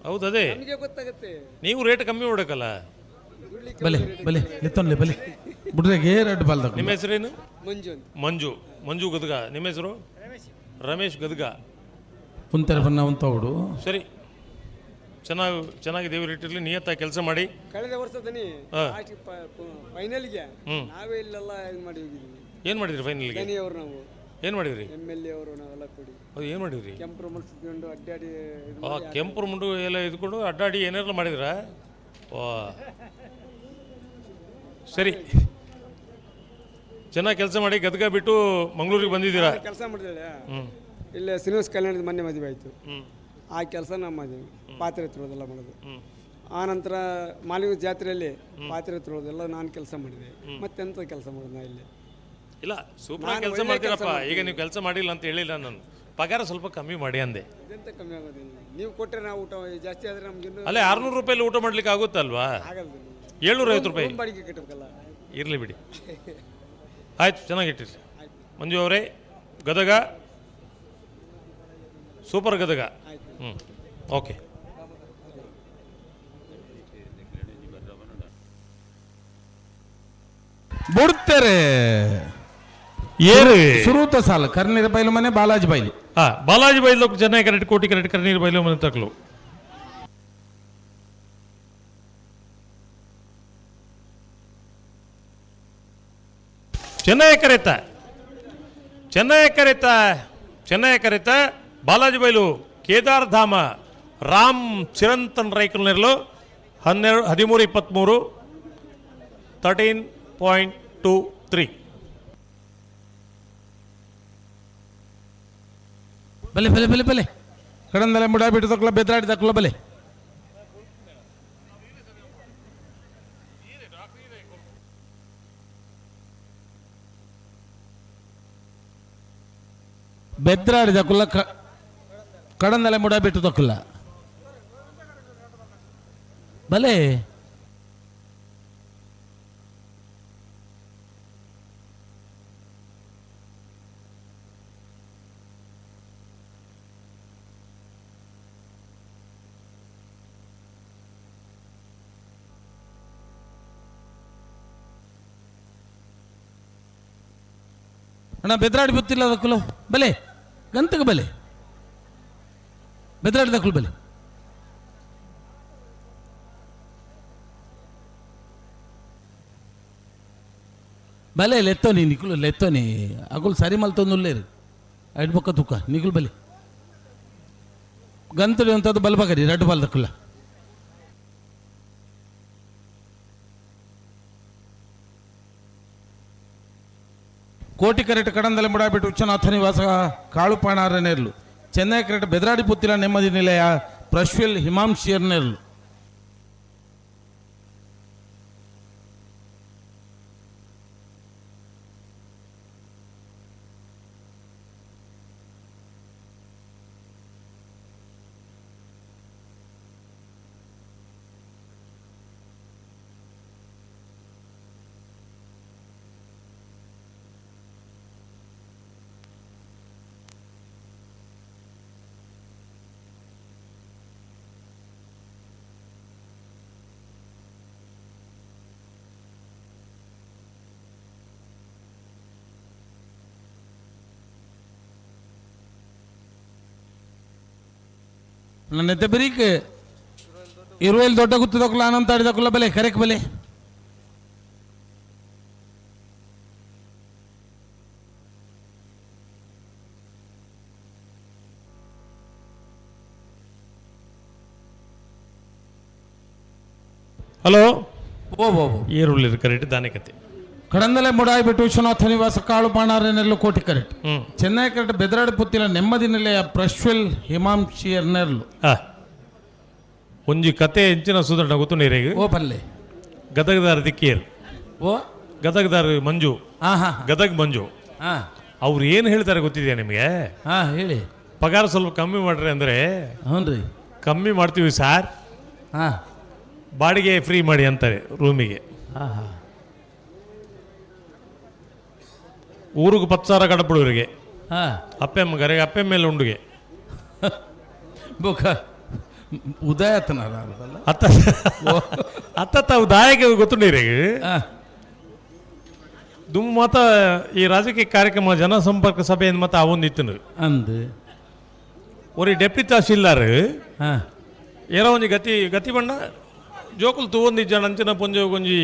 ಹೌದು, ಅದೇ ನಮಗೆ ಗೊತ್ತಾಗುತ್ತೆ. ನೀವು ರೇಟ್ ಕಮ್ಮಿ ಮಾಡಬೇಕಲ್ಲ. ಬಲೆ ಬಲೆ ನಿತ್ತೊನ್ಲೆ ಬಲೆ ಬಿಡ್ರೆಗೆ ರೆಡ್ ಬಾಲ್ದ. ನಿಮ್ಮ ಹೆಸರೇನು? ಮಂಜು. ಮಂಜು. ಮಂಜು ಗದಗ. ನಿಮ್ಮ ಹೆಸರು? ರಮೇಶ್ ಗದಗ. ಕುಂತರ ಬನ್ನ ಉಂತವಡು. ಸರಿ, ಚೆನ್ನಾಗಿ ಚೆನ್ನಾಗಿ ದೇವರು ಇಟ್ಟಿರಲಿ, ನಿಯತ್ತಾಗಿ ಕೆಲಸ ಮಾಡಿ. ಕಳೆದ ವರ್ಷದಲ್ಲಿ ಫೈನಲ್ಗೆ ನಾವೇ ಇಲ್ಲೆಲ್ಲ ಇದು ಮಾಡಿ ಹೋಗಿದ್ವಿ. ಏನು ಮಾಡಿದ್ರಿ ಫೈನಲ್ಗೆ? ಅವರು ನಾವು ಏನು ಮಾಡಿದ್ರಿ? ಎಮ್ ಎಲ್ ಎ ಅವರು ನಾವೆಲ್ಲ ಕೂಡಿ. ಅದು ಏನು ಮಾಡಿದ್ರಿ? ಕೆಂಪು ಮುಡಿಸಿಕೊಂಡು ಅಡ್ಡಾಡಿ. ಕೆಂಪು ಮುಂಡು ಎಲ್ಲ ಇದ್ಕೊಂಡು ಅಡ್ಡಾಡಿ ಏನಾರ ಮಾಡಿದ್ರಾ? ವಾ, ಸರಿ, ಚೆನ್ನಾಗಿ ಕೆಲಸ ಮಾಡಿ. ಗದಗ ಬಿಟ್ಟು ಮಂಗಳೂರಿಗೆ ಬಂದಿದ್ದೀರಾ? ಕೆಲಸ ಮಾಡಿದ್ರೆ ಇಲ್ಲೇ ಶ್ರೀನಿವಾಸ ಕಲ್ಯಾಣದ ಮೊನ್ನೆ ಮದುವೆ ಆಯಿತು. ಆ ಕೆಲಸ ನಮ್ಮ ಮಾಡಿದ್ವಿ, ಪಾತ್ರೆ ತೊಳೋದೆಲ್ಲ ಮಾಡೋದು. ಆ ನಂತರ ಮಾಲಿಂಗ ಜಾತ್ರೆಯಲ್ಲಿ ಪಾತ್ರೆ ತೊಳೋದೆಲ್ಲ ನಾನು ಕೆಲಸ ಮಾಡಿದೆ. ಮತ್ತೆಂಥ ಕೆಲಸ ಮಾಡೋದು ನಾ ಇಲ್ಲಿ? ಇಲ್ಲ, ಸೂಪರ್ ಕೆಲಸ ಮಾಡ್ತೀರಪ್ಪ. ಈಗ ನೀವು ಕೆಲಸ ಮಾಡಿಲ್ಲ ಅಂತ ಹೇಳಿಲ್ಲ ನಾನು. ಪಗಾರ ಸ್ವಲ್ಪ ಕಮ್ಮಿ ಮಾಡಿ ಅಂದೆ. ಅದೆಂತ ಕಮ್ಮಿ ಆಗೋದಿಲ್ಲ, ನೀವು ಕೊಟ್ಟರೆ ನಾವು ಊಟ ಜಾಸ್ತಿ ಆದರೆ ನಮ್ಗೆ. ಅಲ್ಲೇ 600 ರೂಪಾಯಲ್ಲಿ ಊಟ ಮಾಡ್ಲಿಕ್ಕೆ ಆಗುತ್ತಲ್ವಾ? ಆಗಲ್ಲ. 750 ರೂಪಾಯಿ ಬಾಡಿಗೆ ಕಟ್ಟಬೇಕಲ್ಲ. ಇರಲಿ ಬಿಡಿ, ಆಯಿತು, ಚೆನ್ನಾಗಿಟ್ಟಿರಲಿ. ಮಂಜು ಅವರೇ, ಗದಗ ಸೂಪರ್ ಗದಗ. ಹ್ಞೂ, ಓಕೆ. ಬಿಡ್ತಾರೆ ಏರು ಸುರೂತ ಸಾಲ ಕರ್ನೀರ ಬೈಲು ಮನೆ ಬಾಲಾಜಿ ಬೈಲು. ಹಾಂ, ಬಾಲಾಜಿ ಬೈಲು ಚೆನ್ನೈ ಕರೆಕ್ಟ್, ಕೋಟಿ ಕರೆಕ್ಟ್, ಕರ್ನೀರು ಬೈಲು ಮನೆ ತಕಲು. ಚೆನ್ನೈ ಕರೆತ, ಚೆನ್ನೈ ಕರೆತ, ಚೆನ್ನೈ ಕರೆತ ಬಾಲಾಜಿ ಬೈಲು ಕೇದಾರಧಾಮ ರಾಮ್ ಚಿರಂತನ್ ರೈಕಲ್ನೆರಲು 12 13 23 13.23. ಬಲೆ ಬಲೆ ಬಲೆ ಬಲೆ ಕಡಂದಲೆ ಮುಡ ಬಿಟ್ಟು ತಕ್ಕಲ ಬೆದ್ರಾಡಿ ತಕ್ಕಲ ಬಲೆ. ಬೆದ್ರಾಡಿ ತಕ್ಕಲ್ಲ ಕಡಂದಲೆ ಮುಡ ಬಿಟ್ಟು ತಕ್ಕಲ್ಲ ಬಲೆ. ಅಣ್ಣ ಬೆದ್ರಾಡಿ ಬತ್ತಿಲ್ಲ ದಕ್ಕಲು ಬಲೆ ಗಂತಗೆ ಬಲೆ ಬೆದ್ರಾಡಿ ದಕ್ಕಲು ಬಲೆ ಬಲೆ ಲೆತ್ತೋನಿ ನಿಕುಲು ಲೆತ್ತೋನಿ ಅಗುಲು ಸರಿ ಮಲ್ತೊಂದುಲ್ಲೇರು ಐಡ್ ಬೊಕ್ಕ ತುಕ್ಕ ನಿಕುಲು ಬಲೆ ಗಂತಡಿ ಅಂತದ್ದು ಬಲ್ಬಗರಿ ರಡ್ಡು ಬಾಲ್ ದಕ್ಕುಲ್ಲ ಕೋಟಿ ಕರೆಟ್ ಕಡಂದಲೆ ಮುಡಾಬಿಟ್ಟು ಉಚ್ಚನಾಥ ನಿವಾಸ ಕಾಳುಪಾಣಾರ ನೇರ್ಲು ಚೆನ್ನೈ ಕರೆಟ್ ಬೆದರಾಡಿ ಪುತ್ತಿಲ ನೆಮ್ಮದಿ ನಿಲಯ ಪ್ರಶ್ವಿಲ್ ಹಿಮಾಂಶಿಯರ್ ನೇರ್ಲು. ನನ್ನ ಬರೀಕ್ ಇರುವೆಲ್ ದೊಡ್ಡ ಗುತ್ತದಕ್ಕಲ್ಲ ಅನಂತ ಆಡಿದಕ್ಕಲ್ಲ ಬೆಲೆ ಕರೆಕ್ ಬೆಲೆ ಹಲೋ ಓ ಓ ಏರುಳ್ಳಿ ಕರೆಕ್ಟ್ ದಾನೆ ಕತೆ ಕಡಂದಲೆ ಮುಡಾಯಿಬಿಟ್ಟು ವಿಶ್ವನಾಥ ನಿವಾಸ ಕಾಳು ಪಾಣಾರನೆಲ್ಲು ಕೋಟಿ ಕರೆಕ್ಟ್ ಚೆನ್ನೈ ಕರೆಕ್ಟ್ ಬೆದರಾಡಿ ಪುತ್ತಿಲ ನೆಮ್ಮದಿ ನೆಲೆಯ ಪ್ರಶ್ವಿಲ್ ಹಿಮಾಂಶಿಯರ್ ನೆರ್ಲು. ಒಂಜಿ ಕತೆ ಹೆಂಚಿನ ಸುಧಾರಣೆ ಗೊತ್ತು ನೀರಿಗೆ ಓ ಪಲ್ಲೆ ಗದಗದಾರ ದಿಕ್ಕೇರು ಓ ಗದಗದಾರ ಮಂಜು ಗದಗ ಮಂಜು ಅವ್ರು ಏನು ಹೇಳ್ತಾರೆ ಗೊತ್ತಿದೆಯಾ ನಿಮಗೆ? ಹೇಳಿ. ಪಗಾರ ಸ್ವಲ್ಪ ಕಮ್ಮಿ ಮಾಡ್ರಿ ಅಂದರೆ ಹ್ಞೂ ರೀ ಕಮ್ಮಿ ಮಾಡ್ತೀವಿ ಸಾರ್, ಬಾಡಿಗೆ ಫ್ರೀ ಮಾಡಿ ಅಂತಾರೆ ರೂಮಿಗೆ. ಊರಿಗೆ 10,000 ಕಡಪಡುವರಿಗೆ ಅಪ್ಪೆಮ್ಮ ಗರೆಗೆ ಅಪ್ಪೆ ಮೇಲೆ ಉಂಡುಗೆ ಬೊಕ್ಕ ಉದಯತನ ಅತ್ತ ಅತ್ತ ತಾವು ದಾಯಕ ಗೊತ್ತುಂಡಿರಿಗೆ ದುಮ್ ಮಾತ ಈ ರಾಜಕೀಯ ಕಾರ್ಯಕ್ರಮ ಜನಸಂಪರ್ಕ ಸಭೆಯಿಂದ ಮತ್ತೆ ಅವೊಂದು ಅಂದು ಒರಿ ಡೆಪ್ಟಿ ತಹಶೀಲ್ದಾರ್ ಏನೋ ಒಂಜಿ ಗತಿ ಗತಿ ಬಣ್ಣ ಜೋಕುಲು ತೂವೊಂದಿಜ್ಜಾಣ ಅಂಚಿನ ಪೊಂಜೊ ಒಂಜಿ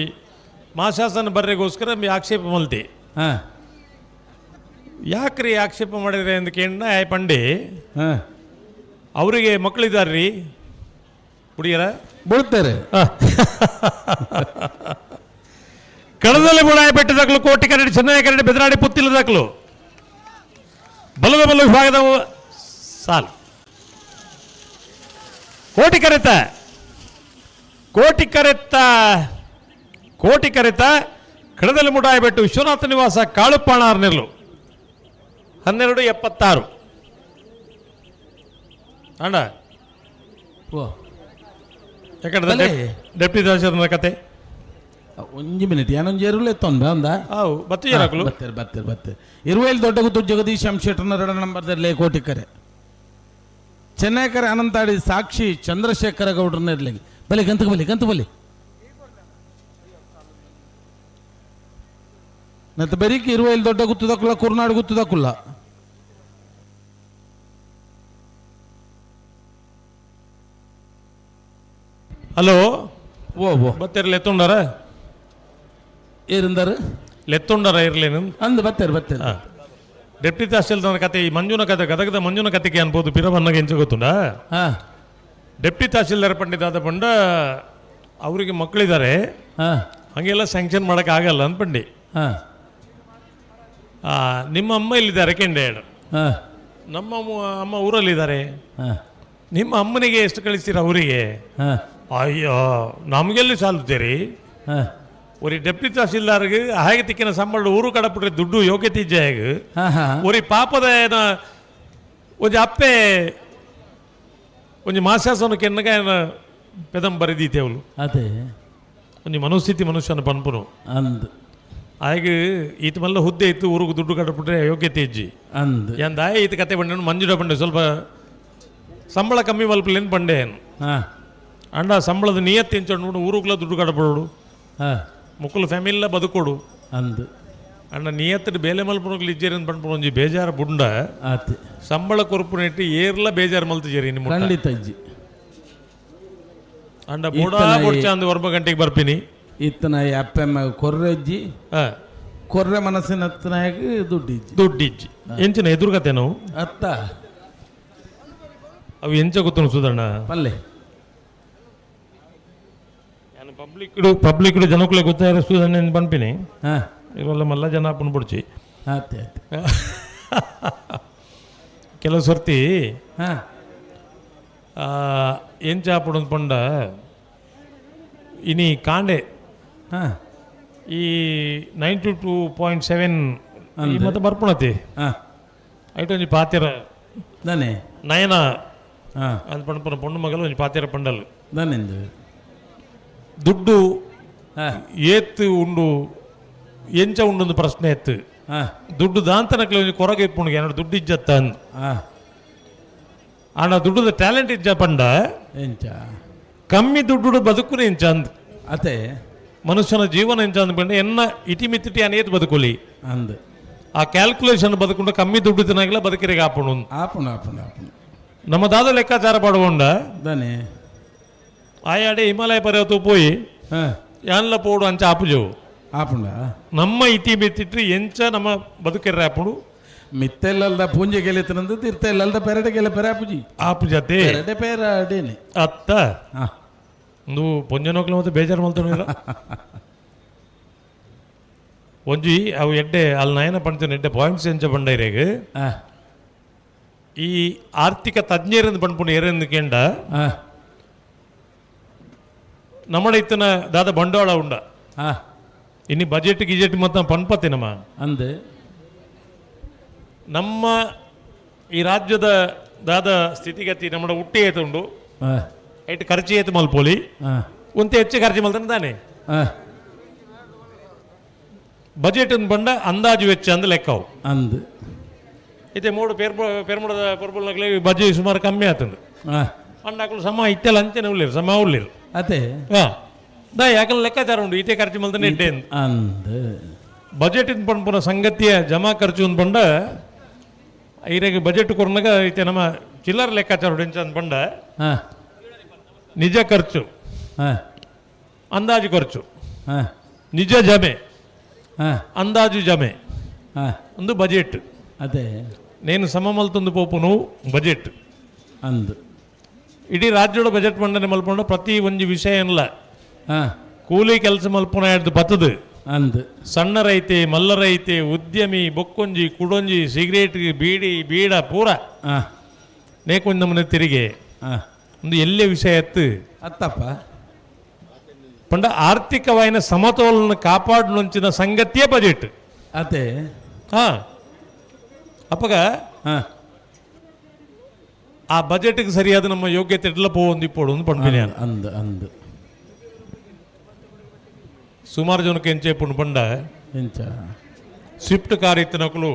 ಮಾಶಾಸನ ಬರ್ರೆಗೋಸ್ಕರ ಮಿ ಆಕ್ಷೇಪ ಮಲ್ತಿ. ಯಾಕ್ರಿ ಆಕ್ಷೇಪ ಮಾಡಿದ್ರೆ ಅಂತ ಕೇಳಿನ ಆಯ್ ಪಂಡಿ ಅವರಿಗೆ ಮಕ್ಕಳಿದ್ದಾರ್ರಿ ಹುಡುಗಿಯರ ಬೀಳ್ತಾರೆ. ಕಡದಲ್ಲಿ ಬುಡಾಯ ಬೆಟ್ಟದಾಕ್ಲು ಕೋಟಿ ಕರಡಿ ಚೆನ್ನೈ ಕರಡಿ ಬೆದರಾಡಿ ಪುತ್ತಿಲದಾಕ್ಲು ಬಲದ ಬಲ ವಿಭಾಗದ ಸಾಲು ಕೋಟಿ ಕರೆತ ಕೋಟಿ ಕರೆತ ಕೋಟಿ ಕರೆತ ಕಡದಲ್ಲಿ ಮುಡಾಯ ಬೆಟ್ಟು ವಿಶ್ವನಾಥ ನಿವಾಸ ಕಾಳುಪಾಣ ಆರ್ನೆರ್ಲು 12:76 ಅಣ್ಣ. ಓ ಯಾಕಂದ್ರೆ ಡೆಪ್ಟಿ ತಹಶೀಲ್ದಾರ್ ಕತೆ ಒಂಜಿ ಮಿನಿಟ್ ಏನೊಂದು ಎರುಳು ಎತ್ತೊಂದು ಅಂದ ಹಾವು ಬತ್ತಿ ಬತ್ತೀರಿ ಬತ್ತೀರಿ ಬತ್ತೀರಿ ಇರುವೇಲ್ ದೊಡ್ಡ ಗುತ್ತು ಜಗದೀಶ್ ಎಂ ಶೆಟ್ಟರ್ನ ಎರಡು ನಂಬರ್ದಲ್ಲಿ ಕೋಟಿ ಕರೆ ಚೆನ್ನೈ ಕರೆ ಅನಂತಾಡಿ ಸಾಕ್ಷಿ ಚಂದ್ರಶೇಖರ ಗೌಡ್ರನ್ನ ಇರಲಿ ಬಲಿ ಗಂತಕ್ಕೆ ಬಲಿ ಗಂತ ಬಲಿ ಮತ್ತೆ ಬರೀಕ್ ಇರುವೇಲ್ ದೊಡ್ಡ ಗುತ್ತದಕ್ಕಲ್ಲ ಕುರ್ನಾಡು ಗುತ್ತದಕ್ಕಲ್ಲ. ಹಲೋ ಓ ಓ ಬತ್ತೀರಿ ಲೆತ್ತುಂಡಾರ ಏರಿಂದಾರ ಲೆತ್ತುಂಡಾರ ಇರ್ಲೇನು ಅಂದ್ ಬತ್ತೀರಿ ಬತ್ತೀರಿ ಡೆಪ್ಟಿ ತಹಶೀಲ್ದಾರ್ ಕತೆ ಈ ಮಂಜುನ ಕತೆ ಗದಗದ ಮಂಜುನ ಕತೆಗೆ ಅನ್ಬೋದು ಪಿರಬನ್ನಗೆ ಎಂಚ ಗೊತ್ತುಂಡ. ಡೆಪ್ಟಿ ತಹಶೀಲ್ದಾರ್ ಪಂಡಿತಾದ ಪಂಡ ಅವರಿಗೆ ಮಕ್ಕಳಿದ್ದಾರೆ ಹಾಗೆಲ್ಲ ಸ್ಯಾಂಕ್ಷನ್ ಮಾಡೋಕೆ ಆಗಲ್ಲ ಅಂತ ಪಂಡಿ. ನಿಮ್ಮ ಅಮ್ಮ ಇಲ್ಲಿದ್ದಾರೆ ಕೆಂಡೆ ನಮ್ಮ ಅಮ್ಮ ಊರಲ್ಲಿದ್ದಾರೆ, ನಿಮ್ಮ ಅಮ್ಮನಿಗೆ ಎಷ್ಟು ಕಳಿಸ್ತೀರ ಅವರಿಗೆ? ಅಯ್ಯೋ ನಮಗೆಲ್ಲಿ ಸಾಲುತ್ತೀರಿ ಒರಿ ಡೆಪ್ಟಿ ತಹಶೀಲ್ದಾರ್ಗೆ ಹಾಗೆ ತಿಕ್ಕಿನ ಸಂಬಳ ಊರು ಕಡಪಟ್ರೆ ದುಡ್ಡು ಯೋಗ್ಯತೆ ಇಜ್ಜೆ ಹೇಗೆ ಒರಿ ಪಾಪದ ಏನ ಒಂಜಿ ಅಪ್ಪೆ ಒಂಜಿ ಮಾಸಾಸನ ಕೆನ್ನಗ ಏನ ಪೆದಂ ಬರಿದೀತೆ ಅವಳು ಅದೇ ಒಂಜಿ ಮನಸ್ಥಿತಿ ಮನುಷ್ಯನ ಪನ್ಪುನು ಅಂದ್ ಹಾಗೆ ಈತ ಮಲ್ಲ ಹುದ್ದೆ ಇತ್ತು ಊರಿಗೆ ದುಡ್ಡು ಕಡಪಟ್ರೆ ಯೋಗ್ಯತೆ ಇಜ್ಜಿ ಅಂದ್ ಎಂದಾಯ ಈತ ಕತೆ ಬಂಡೆ ಮಂಜುಡ ಬಂಡೆ ಸ್ವಲ್ಪ ಸಂಬಳ ಕಮ್ಮಿ ಮಲ್ಪಲೇನು ಬಂಡೆ ಏನು ಅಂಡ ಸಂಬಳದ ನಿಯತ್ತು ಎಂಚ ಊರುಗಳ ದುಡ್ಡು ಕಡಪಡೋಡು ಮುಕ್ಕುಲು ಫ್ಯಾಮಿಲಿಲ ಬದುಕೋಡು ಅಂದು. ಅಣ್ಣ ನಿಯತ್ತಡ್ ಬೇಲೆ ಮಲ್ಪುನಕ್ಲು ಇಜ್ಜೇರ್ ಅಂದ್ ಪನ್ಪುನ ಒಂಜಿ ಬೇಜಾರ ಬುಂಡ ಸಂಬಳ ಕೊರ್ಪುನೆಟ್ ಏರ್ಲ ಬೇಜಾರ್ ಮಲ್ತಿಜೆರ್ ಇನಿ ಮುಟ್ಟ. ಖಂಡಿತ ಇಜ್ಜಿ. ಅಂಡ ಬೋಡಾ ಬೊಡ್ಚ ಅಂದ್ 9 ಗಂಟೆಗೆ ಬರ್ಪಿನಿ. ಇತ್ತನ ಅಪ್ಪೆಮ್ಮ ಕೊರ್ರೆಜ್ಜಿ ಕೊರ್ರೆ ಮನಸ್ಸಿನ ಹತ್ತನಾಯಕ ದುಡ್ಡಿಜ್ಜಿ ದುಡ್ಡಿಜ್ಜಿ ಎಂಚಿನ ಎದುರುಗತೆ ನಾವು ಅತ್ತ ಅವು ಎಂಚ ಗೊತ್ತುನು ಸುಧಣ್ಣ ಪಲ್ಲೆ ಪಬ್ಲಿಕ್ ಜನಕ್ಕುಲೆ ಗೊತ್ತಾರ ಸುಧಣ್ಣ ಪನ್ಪಿನಿ ಇವೆಲ್ಲ ಮಲ್ಲ ಜನ ಅಪ್ಪನ ಬುಡ್ಚಿ ಆತೆ ಆತೆ ಕೆಲವು ಸರ್ತಿ ಎಂಚ ಆಪುಡು ಪಂಡ ಇನಿ ಕಾಂಡೆ ಈ 92.7 ಮತ್ತೆ ಬರ್ಪುಣತಿ ಐಟ್ ಒಂಜಿ ಪಾತೆರ ದಾನೆ ನಯನ ಅಂದ್ ಪಂಡ ಪೊಣ್ಣು ಮಗಲು ಒಂಜಿ ಪಾತೆರ ಪಂಡಲ್ ದಾನೆಂದು ದುಡ್ಡು ಏತ್ ಉಂಡು ಎಂಚ ಉಂಡು ಪ್ರಶ್ನೆ ಎತ್ತು ದುಡ್ಡು ದಾಂತನಕ್ಲೆ ಒಂಜಿ ಕೊರಗೆ ಇಪ್ಪುಣಿಗೆ ಏನಾದ್ರು ದುಡ್ಡು ಇಜ್ಜತ್ತ ಅಂದ್ ಆಂಡ ದುಡ್ಡುದ ಟ್ಯಾಲೆಂಟ್ ಇಜ್ಜ ಪಂಡ ಎಂಚ ಕಮ್ಮಿ ದುಡ್ಡು ಬದುಕುನ ಎಂಚ ಅಂದ್ ಅತೆ ಮನುಷ್ಯನ ಜೀವನ ಎಂಚ ಅಂದ್ಕೊಂಡು ಎನ್ನ ಇಟಿಮಿತಿಟಿ ಅನೇತ್ ಬದುಕುಲಿ ಅಂದ್ ಆ ಕ್ಯಾಲ್ಕುಲೇಷನ್ ಬದುಕೊಂಡು ಕಮ್ಮಿ ದುಡ್ಡು ತಿನ್ನಾಗಿಲ್ಲ ಬದುಕಿರಿಗೆ ಆಪುಣು ಆಪುಣ ಆಪುಣ ಆಪುಣ ನಮ್ಮ ದಾದ ಲೆಕ್ಕಾಚಾರ ಪಡುವಂಡ ದಾನೆ ಆಯಾಡೆ ಹಿಮಾಲಯ ಪರ್ವತ ಪೋಯಿ ಯಾನ್ಲ ಪೋಡು ಅಂಚ ಆಪುಜವು ಆಪುಂಡ ನಮ್ಮ ಇಟಿ ಮಿತಿಟ್ರಿ ಎಂಚ ನಮ್ಮ ಬದುಕಿರ್ರೆ ಆಪುಣು ಮಿತ್ತೆಲ್ಲಲ್ದ ಪೂಂಜೆ ಗೆಲೆತನಂದು ತಿರ್ತ ಇಲ್ಲಲ್ದ ಪೆರಡೆ ಗೆಲೆ ಪೆರೆ ಆಪುಜಿ ಆಪುಜತೆ ಪೆರಡೆ ಪೆರಡೇನೆ ಅತ್ತ ಒಂದು ಪೊಂಜನೋಕ್ಲ ಮತ್ತೆ ಬೇಜಾರು ಮಲ್ತೊಂಡಿಲ್ಲ ಒಂಜಿ ಅವು ಎಡ್ಡೆ ಅಲ್ಲಿ ನಯನ ಪಂಡ್ತಿನ ಎಡ್ಡೆ ಪಾಯಿಂಟ್ಸ್ ಎಂಚ ಪಂಡ ಇರೇಗ್ ಈ ಆರ್ಥಿಕ ತಜ್ಞರಿಂದ ಪಂಡ್ಪುಂಡು ಏರೆಂದು ಕೇಂಡ ನಮ್ಮಡ ಇತ್ತನ ದಾದ ಬಂಡವಾಳ ಉಂಡ ಇನ್ನು ಬಜೆಟ್ ಗಿಜೆಟ್ ಮತ್ತು ಪನ್ಪತಿ ನಮ್ಮ ಅಂದು ನಮ್ಮ ಈ ರಾಜ್ಯದ ದಾದ ಸ್ಥಿತಿಗತಿ ನಮ್ಮಡ ಹುಟ್ಟಿ ಏತುಂಡು ಐಟ್ ಖರ್ಚು ಏತು ಮಲ್ಪೋಲಿ ಒಂತೆ ಹೆಚ್ಚು ಖರ್ಚು ಮಲ್ತಾನೆ ತಾನೆ ಬಜೆಟ್ ಬಂಡ ಅಂದಾಜು ವೆಚ್ಚ ಅಂದ್ ಲೆಕ್ಕವು ಅಂದು ಇತ್ತೆ ಮೂಡು ಪೇರ್ಮುಡದ ಪೊರ್ಬುಲ್ನಕ್ಲೆ ಬಜೆಟ್ ಸುಮಾರು ಕಮ್ಮಿ ಆತಂದು ಅಂಡಾಕಲು ಸಮ ಇತ್ತೆಲ್ಲ ಅಂಚನೆ ಉಳ್ಳೇರು ಸಮ ಉಳ್ಳೇರು ಅದೇ ದಾ ಯಾಕಂದ್ರೆ ಲೆಕ್ಕಾಚಾರ ಉಂಡು ಇತ್ತೆ ಖರ್ಚು ಮಲ್ತಾನೆ ಇಡ್ಡೆ ಅಂದ್ ಬಜೆಟ್ ಪಂಪುನ ಸಂಗತಿಯ ಜಮಾ ಖರ್ಚು ಅಂದ್ ಪಂಡ ಐರೆಗೆ ಬಜೆಟ್ ಕೊರ್ನಾಗ ಇತ್ತೆ ನಮ್ಮ ಚಿಲ್ಲರ್ ಲೆಕ್ಕಾಚಾರ ಉಂಡು ಎಂಚ ಅಂದ್ ಪಂಡ ನಿಜ ಖರ್ಚು ಅಂದಾಜು ಖರ್ಚು ನಿಜ ಜಮೆ ಅಂದಾಜು ಜಮೆ ಒಂದು ಬಜೆಟ್ ಅದೇ నేను ಸಮಮಲ್ತೊಂದು ಪೋಪುನು ಬಜೆಟ್ ಅಂದು ಇಡೀ ರಾಜ್ಯದ ಬಜೆಟ್ ಮಂಡನೆ ಮಲ್ಪುಂಡ ಪ್ರತಿ ಒಂಜಿ ವಿಷಯ ಇಲ್ಲ ಕೂಲಿ ಕೆಲಸ ಮಲ್ಪುನ ಹಿಡ್ದು ಬತ್ತದು ಅಂದು ಸಣ್ಣ ರೈತೆ ಮಲ್ಲ ರೈತೆ ಉದ್ಯಮಿ ಬೊಕ್ಕೊಂಜಿ ಕುಡೊಂಜಿ ಸಿಗರೇಟ್ ಬೀಡಿ ಬೀಡ ಪೂರ ನೇಕೊಂಜಿ ನಮ್ಮನೆ ತಿರುಗಿ ಒಂದು ಎಲ್ಲೇ ವಿಷಯ ಎತ್ತು ಅತ್ತಪ್ಪ ಪಂಡ ಆರ್ಥಿಕವಾಯಿನ ಸಮತೋಲನ ಕಾಪಾಡನುಂಚಿನ ಸಂಗತಿಯೇ ಬಜೆಟ್ ಅದೇ ಅಪ್ಪಗ ಆ ಬಜೆಟ್ಗೆ ಸರಿಯಾದ ನಮ್ಮ ಯೋಗ್ಯತೆ ಇಡ್ಲ ಪೋವೊಂದು ಇಪ್ಪೋಡು ಒಂದು ಪಂಪಿನಿ ಅಂದ್ ಅಂದ್ ಸುಮಾರು ಜನಕ್ಕೆ ಎಂಚೆ ಪುಂಡು ಪಂಡ ಎಂಚ ಸ್ವಿಫ್ಟ್ ಕಾರ್ ಇತ್ತಿನಕಲು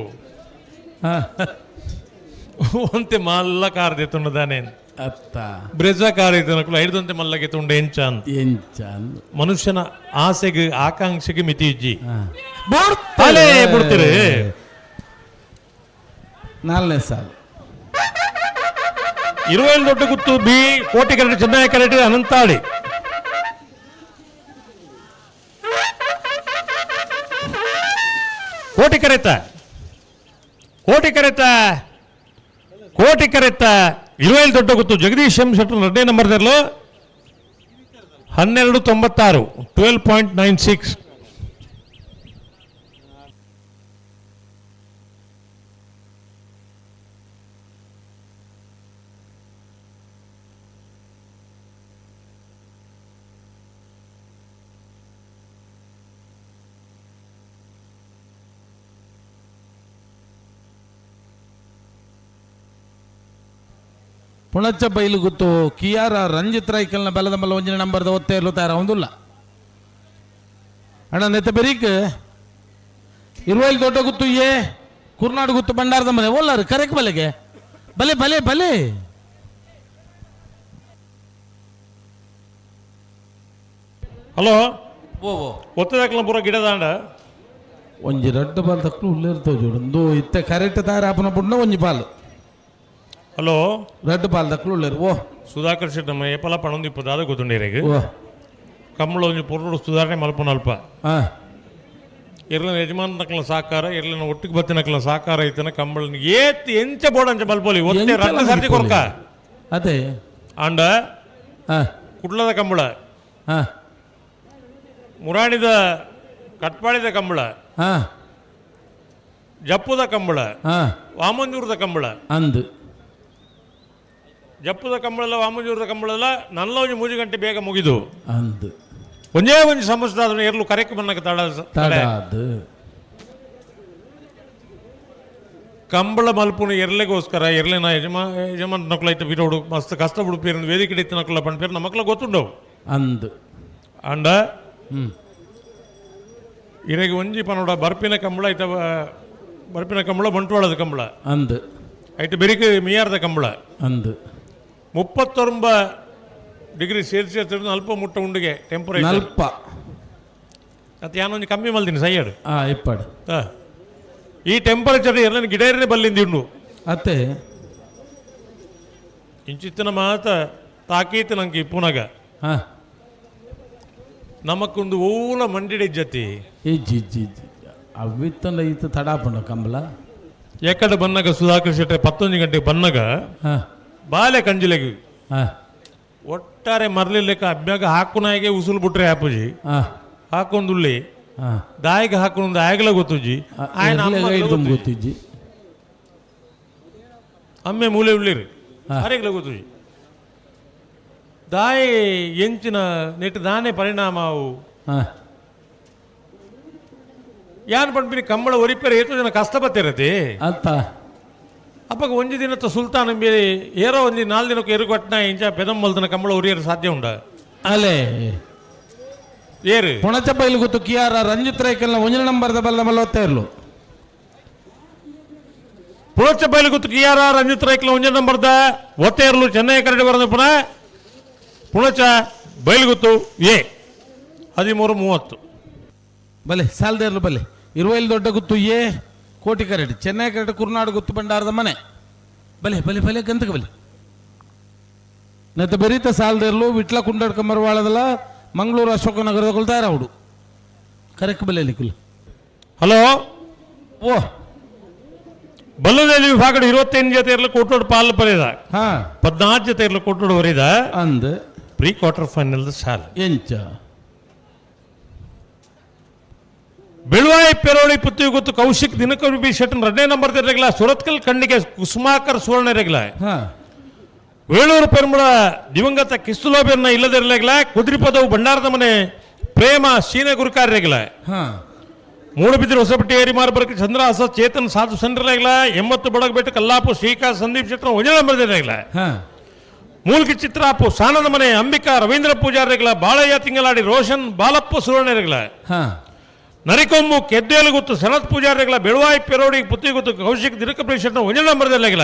ಒಂತೆ ಮಲ್ಲ ಕಾರ್ ದೆತ್ತುಂಡದಾನೆ ಅತ್ತ ಬ್ರೆಜಾ ಕಾರ್ ಇತ್ತಿನಕಲು ಐದೊಂತೆ ಮಲ್ಲಗೆ ತುಂಡ ಎಂಚ ಅಂತ ಎಂಚ ಮನುಷ್ಯನ ಆಸೆಗೆ ಆಕಾಂಕ್ಷೆಗೆ ಮಿತಿ ಇಜ್ಜಿ ಬಿಡ್ತೀರಿ ನಾಲ್ನೇ ಸಾಲು ಇರುವೇಳು ದೊಡ್ಡ ಗುತ್ತು ಬಿ ಕೋಟಿ ಕರೆಟ್ ಚೆನ್ನೈ ಕರೆಟ್ ಅನಂತಾಡಿ ಕೋಟಿ ಕರೆತ ಕೋಟಿ ಕರೆತ ಕೋಟಿ ಕರೆತ ಇರುವೇಳು ದೊಡ್ಡ ಗುತ್ತು ಜಗದೀಶ್ ಎಂ ಶೆಟ್ಟರ್ ಎರಡನೇ ನಂಬರ್ದಲ್ಲೂ 12.96 12.96. ಪುಣಚ ಬೈಲು ಗುತ್ತು ಕಿಯಾರ ರಂಜಿತ್ ರೈಕಲ್ನ ಬಲದ ಮಲ್ಲ ಒಂಜಿನ ನಂಬರ್ದ ಒತ್ತೆ ಇರಲು ತಯಾರ ಒಂದುಲ್ಲ ಅಣ್ಣ ನೆತ್ತ ಬೆರೀಕ್ ಇರುವಲ್ಲಿ ದೊಡ್ಡ ಗುತ್ತು ಏ ಕುರ್ನಾಡು ಗುತ್ತು ಬಂಡಾರದ ಮನೆ ಓಲಾರು ಕರೆಕ್ ಬಲೆಗೆ ಬಲೆ ಬಲೆ ಬಲೆ ಹಲೋ ಒತ್ತದಾಕಲ ಪೂರ ಗಿಡದಾಂಡ ಒಂಜಿ ರಡ್ಡ್ ಬಾಲ್ ತಕ್ಕಲು ಉಲ್ಲೇರ್ ತೋಜೋಡು ಇಂದು ಇತ್ತೆ ಕರೆಕ್ಟ್ ತಯಾರು ಆಪನ ಪುಂಡ ಒಂಜಿ ಬಾಲ್. ಹಲೋ. ರಡ್ಡ್ ಬಾಲ್ ತಕ್ಕಲು ಉಲ್ಲೇರು. ಓ ಸುಧಾಕರ್ ಶೆಟ್ಟಿ ನಮ್ಮ ಏಪಲ ಪಣೊಂದು ಇಪ್ಪು ದಾದ ಗೊತ್ತುಂಡೇರೆಗ್. ಓ ಕಂಬಳ ಒಂಜಿ ಪೊರ್ಲು ಸುಧಾರಣೆ ಮಲ್ಪುನ ಅಲ್ಪ. ಇರ್ಲಿನ ಯಜಮಾನ ನಕಲ ಸಾಕಾರ ಇರ್ಲಿನ ಒಟ್ಟಿಗೆ ಬತ್ತಿನಕಲ ಸಾಕಾರ ಐತನ ಕಂಬಳನ ಏತ್ ಎಂಚ ಬೋಡಂಚ ಮಲ್ಪೊಲಿ ಒತ್ತೆ ರಡ್ಡ್ ಸರ್ತಿ ಕೊರ್ಕ. ಅದೇ ಆಂಡ ಕುಡ್ಲದ ಕಂಬಳ, ಮುರಾಣಿದ ಕಟ್ಪಾಡಿದ ಕಂಬಳ, ಜಪ್ಪುದ ಕಂಬಳ, ವಾಮಂಜೂರದ ಕಂಬಳ. ಅಂದು ಜಪ್ಪುದ ಕಂಬಳಲ್ಲ ವಾಮಂಜೂರದ ಕಂಬಳಲ್ಲ ನಲ್ಲ ಒಂಜಿ 3 ಗಂಟೆ ಬೇಗ ಮುಗಿದು. ಅಂದು ಒಂಜೇ ಒಂಜಿ ಸಮಸ್ಯೆ ಆದ್ರೆ ಎರ್ಲು ಕರೆಕ್ ಬನ್ನಕ ತಡ ತಡಾದು. ಕಂಬಳ ಮಲ್ಪುನ ಎರ್ಲೆಗೋಸ್ಕರ ಎರ್ಲಿನ ಯಜಮಾನ ನಕಲ ಐತ ಬಿರೋಡು ಮಸ್ತ್ ಕಷ್ಟ ಬಿಡುಪೇರು ವೇದಿಕೆ ಇತ್ತು ನಕಲ ಪಣ್ಪೇರು ನಮ್ಮ ಮಕ್ಕಳ ಗೊತ್ತುಂಡವು. ಅಂದು ಅಂಡ ಇರೆಗೆ ಒಂಜಿ ಪನೋಡ ಬರ್ಪಿನ ಕಂಬಳ ಐತ ಬರ್ಪಿನ ಕಂಬಳ ಬಂಟ್ವಾಳದ ಕಂಬಳ. ಅಂದು ಐತ ಬೆರಿಕೆ ಮಿಯಾರದ ಕಂಬಳ. ಅಂದು 39 ಡಿಗ್ರಿ ಸೆಲ್ಸಿಯಸ್ ಅಲ್ಪ ಮುಟ್ಟ ಉಂಡಿಗೆ ಟೆಂಪರೇಚರ್ ಅಲ್ಪ. ಅದು ಯಾನೊಂದು ಕಮ್ಮಿ ಮಲ್ದಿನಿ ಸೈಯಡು. ಇಪ್ಪಾಡು. ಈ ಟೆಂಪರೇಚರ್ ಎಲ್ಲ ಗಿಡ ಇರಲಿ ಬಲ್ಲಿಂದ ಉಂಡು. ಅತ್ತೆ ಇಂಚಿತ್ತಿನ ಮಾತ ತಾಕೀತು ನಂಗೆ ಇಪ್ಪುನಾಗ ನಮಕ್ಕೊಂದು ಓಲ ಮಂಡಿಡೆ ಇಜ್ಜತಿ. ಇಜ್ಜಿ ಇಜ್ಜಿ ಇಜ್ಜಿ ಅವಿತ್ತಂಡ ಈತ ತಡಾಪುಂಡ ಕಂಬಳ. ಎಕಡೆ ಬನ್ನಾಗ ಸುಧಾಕರ್ ಶೆಟ್ಟಿ 11 ಗಂಟೆಗೆ ಬನ್ನಾಗ ಬಾಲೆ ಕಂಜಿಲೆಗೆ ಒಟ್ಟಾರೆ ಮರಲಿಲ್ಲಕ್ಕ ಅಬ್ಬ್ಯಾಗ ಹಾಕುನಾಗೆ ಉಸುಲು ಬಿಟ್ರೆ ಹಾಪುಜಿ ಹಾಕೊಂದುಳ್ಳಿ ದಾಯಿಗೆ ಹಾಕೊಂಡು ಆಯಗಲ ಗೊತ್ತುಜಿ ಆಯನ ಗೊತ್ತಿಜ್ಜಿ ಅಮ್ಮೆ ಮೂಲೆ ಉಳ್ಳಿರಿ ಆರೆಗ್ಲ ಗೊತ್ತುಜಿ ದಾಯಿ ಎಂಚಿನ ನೆಟ್ ದಾನೆ ಪರಿಣಾಮ ಅವು ಯಾನ್ ಪಂಪಿನಿ ಕಂಬಳ ಒರಿಪೇರೆ ಏತೋ ಜನ ಕಷ್ಟ ಬತ್ತಿರತಿ ಅಂತ. ಅಪ್ಪಗ ಒಂಜಿ ದಿನತ್ತ ಸುಲ್ತಾನ್ ಬೇರೆ ಏರೋ ಒಂಜಿ 4 ದಿನಕ್ಕೆ ಎರುಗೊಟ್ಟನ ಇಂಚ ಪೆದಮ್ಮಲ್ದನ ಕಂಬಳ ಉರಿಯರು ಸಾಧ್ಯ ಉಂಡ ಅಲೆ ಏರು ಪುಣಚ ಬೈಲು ಗೊತ್ತು ಕಿಯಾರ ರಂಜಿತ್ ರೈಕಲ್ನ ಒಂಜಿ ನಂಬರ್ದ ಬಲ್ಲ ಮಲ್ಲ ಇರ್ಲು. ಪುಣಚ ಬೈಲು ಗೊತ್ತು ಕಿಯಾರ ರಂಜಿತ್ ರೈಕಲ್ನ ಒಂಜಿ ನಂಬರ್ದ ಒತ್ತೆ ಇರ್ಲು ಚೆನ್ನೈ ಕರಡಿ ಬರದ ಪುನಃ ಪುಣಚ ಬೈಲುಗುತ್ತು ಎ 13:30. ಬಲೆ ಸಾಲದೇರ್ಲು ಬಲೆ ಇರುವೈಲ್ ದೊಡ್ಡ ಗುತ್ತು ಎ ಕೋಟಿ ಕರಡಿ ಚೆನ್ನೈ ಕರಡಿ ಕುರ್ನಾಡು ಗುತ್ತು ಭಂಡಾರದ ಮನೆ ಬಲೆ ಬಲೆ ಬಲೆ ಗಂತಕ ಬಲೆ ನೆತ್ತ ಬೆರೀತ ಸಾಲದೇರ್ಲು ವಿಟ್ಲ ಕುಂಡಡ್ಕ ಮರವಾಳದಲ್ಲ ಮಂಗಳೂರು ಅಶೋಕನಗರದ ಕೊಲ್ತಾರ ಅವಡು ಕರೆಕ್ ಬಲೆ ನಿಕುಲ್. ಹಲೋ. ಓ ಬಲ್ಲದಲ್ಲಿ ವಿಭಾಗಡು 25 ಜೊತೆ ಇರಲು ಕೋಟೋಡು ಪಾಲ್ ಬರೀದ 14 ಜೊತೆ ಇರಲು ಕೋಟೋಡು ಬರೀದ ಅಂದ್ pre quarter final ಸಾಲ ಎಂಚ ಬೆಳುವಾಯಿ ಪೆರೋಳಿ ಪುತ್ತಿ ಗೊತ್ತು ಕೌಶಿಕ್ ದಿನಕರ್ ಬಿ ಶೆಟ್ಟನ್ 2ನೇ ನಂಬರ್ ತಿರಗಲ ಸುರತ್ಕಲ್ ಖಂಡಿಗೆ ಕುಸುಮಾಕರ್ ಸುವರ್ಣ ಇರಗಲ ವೇಳೂರು ಪೆರುಮಳ ದಿವಂಗತ ಕಿಸ್ತುಲೋಬೆರ್ನ ಇಲ್ಲದಿರಲಾಗಲ ಕುದ್ರಿಪದವು ಭಂಡಾರದ ಮನೆ ಪ್ರೇಮ ಶೀನ ಗುರುಕಾರ್ಯಗಳ ಮೂಡುಬಿದಿರೆ ಹೊಸಪಟ್ಟಿ ಏರಿಮಾರು ಬರಕ್ಕೆ ಚಂದ್ರಹಾಸ ಚೇತನ್ ಸಾಧು ಸಣ್ಣ 80 ಬಡಗಬೆಟ್ಟು ಕಲ್ಲಾಪು ಶ್ರೀಕಾಂತ್ ಸಂದೀಪ್ ಶೆಟ್ಟರ್ ಒಂಜೇ ನಂಬರ್ ಇರಗಲ ಮೂಲ್ಕಿ ಚಿತ್ರಾಪು ಸಾನದ ಮನೆ ಅಂಬಿಕಾ ರವೀಂದ್ರ ಪೂಜಾರಿಗಳ ಬಾಳಯ್ಯ ತಿಂಗಳಾಡಿ ರೋಷನ್ ಬಾಲಪ್ಪ ಸುವರ್ಣ ನರಿಕೊಂಬು ಕೆದ್ದೇಲು ಗೊತ್ತು ಸನತ್ ಪೂಜಾರಿಗಳ ಬೆಳುವಾಯಿ ಪೆರೋಡಿ ಪುತ್ತಿ ಗೊತ್ತು ಕೌಶಿಕ್ ದಿನಕ ಶೆಟ್ಟರ್ ಒಂಜೇ ನಂಬರ್ ಇರಲಾಗಲ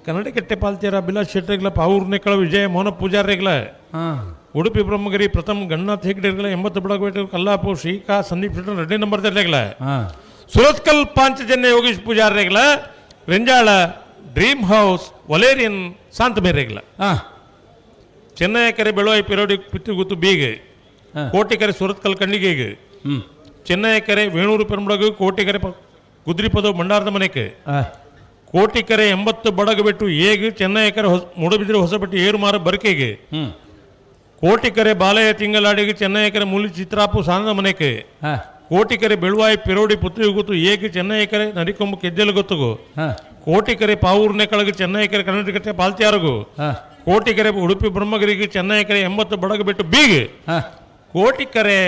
ಕನ್ನಡ ಕೆಟ್ಟೆ ಪಾಲ್ತೀರ ಅಭಿಲಾಷ್ ಶೆಟ್ಟರ್ಗಳ ಪಾವೂರ್ನೆಕ್ಕಳ ವಿಜಯ ಮೋಹನ ಪೂಜಾರಿಗಳ ಉಡುಪಿ ಬ್ರಹ್ಮಗಿರಿ ಪ್ರಥಮ್ ಗಣನಾಥ್ ಹೆಗ್ಡೆಗಳ 80 ಬಡಗಬೇಟು ಕಲ್ಲಾಪು ಶ್ರೀಕಾ ಸಂದೀಪ್ ಶೆಟ್ಟರ್ 2ನೇ ನಂಬರ್ ಇರಲಾಗಲ ಸುರತ್ಕಲ್ ಪಾಂಚಜನ್ಯ ಯೋಗೇಶ್ ಪೂಜಾರಿಗಳ ರೆಂಜಾಳ ಡ್ರೀಮ್ ಹೌಸ್ ವಲೇರಿಯನ್ ಶಾಂತಮೇರೆಗಳ ಚೆನ್ನೈ ಕರೆ ಬೆಳುವಾಯಿ ಪಿರೋಡಿ ಪಿತ್ತಿಗುತ್ತು ಬೀಗ್ ಕೋಟಿಕರೆ ಸುರತ್ಕಲ್ ಖಂಡಿಗೆಗೆ ಚೆನ್ನೈ ಕರೆ ವೇಣೂರು ಪೆರುಮಡಗು ಕೋಟಿಕರೆ ಕುದ್ರಿಪದವು ಭಂಡಾರದ ಮನೆಗೆ ಕೋಟಿಕರೆ 80 ಬಡಗಬೆಟ್ಟು ಏಗ್ ಚೆನ್ನೈ ಕರೆ ಮೂಡಬಿದ್ರೆ ಹೊಸಪೆಟ್ಟು ಏರುಮಾರು ಬರಕೆಗೆ ಕೋಟಿಕರೆ ಬಾಲಯ್ಯ ತಿಂಗಳಾಡಿಗೆ ಚೆನ್ನೈ ಕರೆ ಮೂಲಿ ಚಿತ್ರಾಪು ಸಾನದ ಮನೆಗೆ ಕೋಟಿಕರೆ ಬೆಳುವಾಯಿ ಪಿರೋಡಿ ಪುತ್ರಿ ಗೊತ್ತು ಏಗ್ ಚೆನ್ನೈ ಕರೆ ನರಿಕೊಂಬು ಕೆದ್ದೆಲು ಗೊತ್ತುಗು ಕೋಟಿಕರೆ ಪಾವೂರ್ನೆ ಕಳಗು ಚೆನ್ನೈ ಕರೆ ಕರ್ನಾಟಕ ಪಾಲ್ತಿಯಾರಗು ಕೋಟಿಕರೆ ಉಡುಪಿ ಬ್ರಹ್ಮಗಿರಿಗೆ ಚೆನ್ನೈ ಕರೆ 80 ಬಡಗಬೆಟ್ಟು ಬೀಗ್ ಕೋಟಿಕರೆ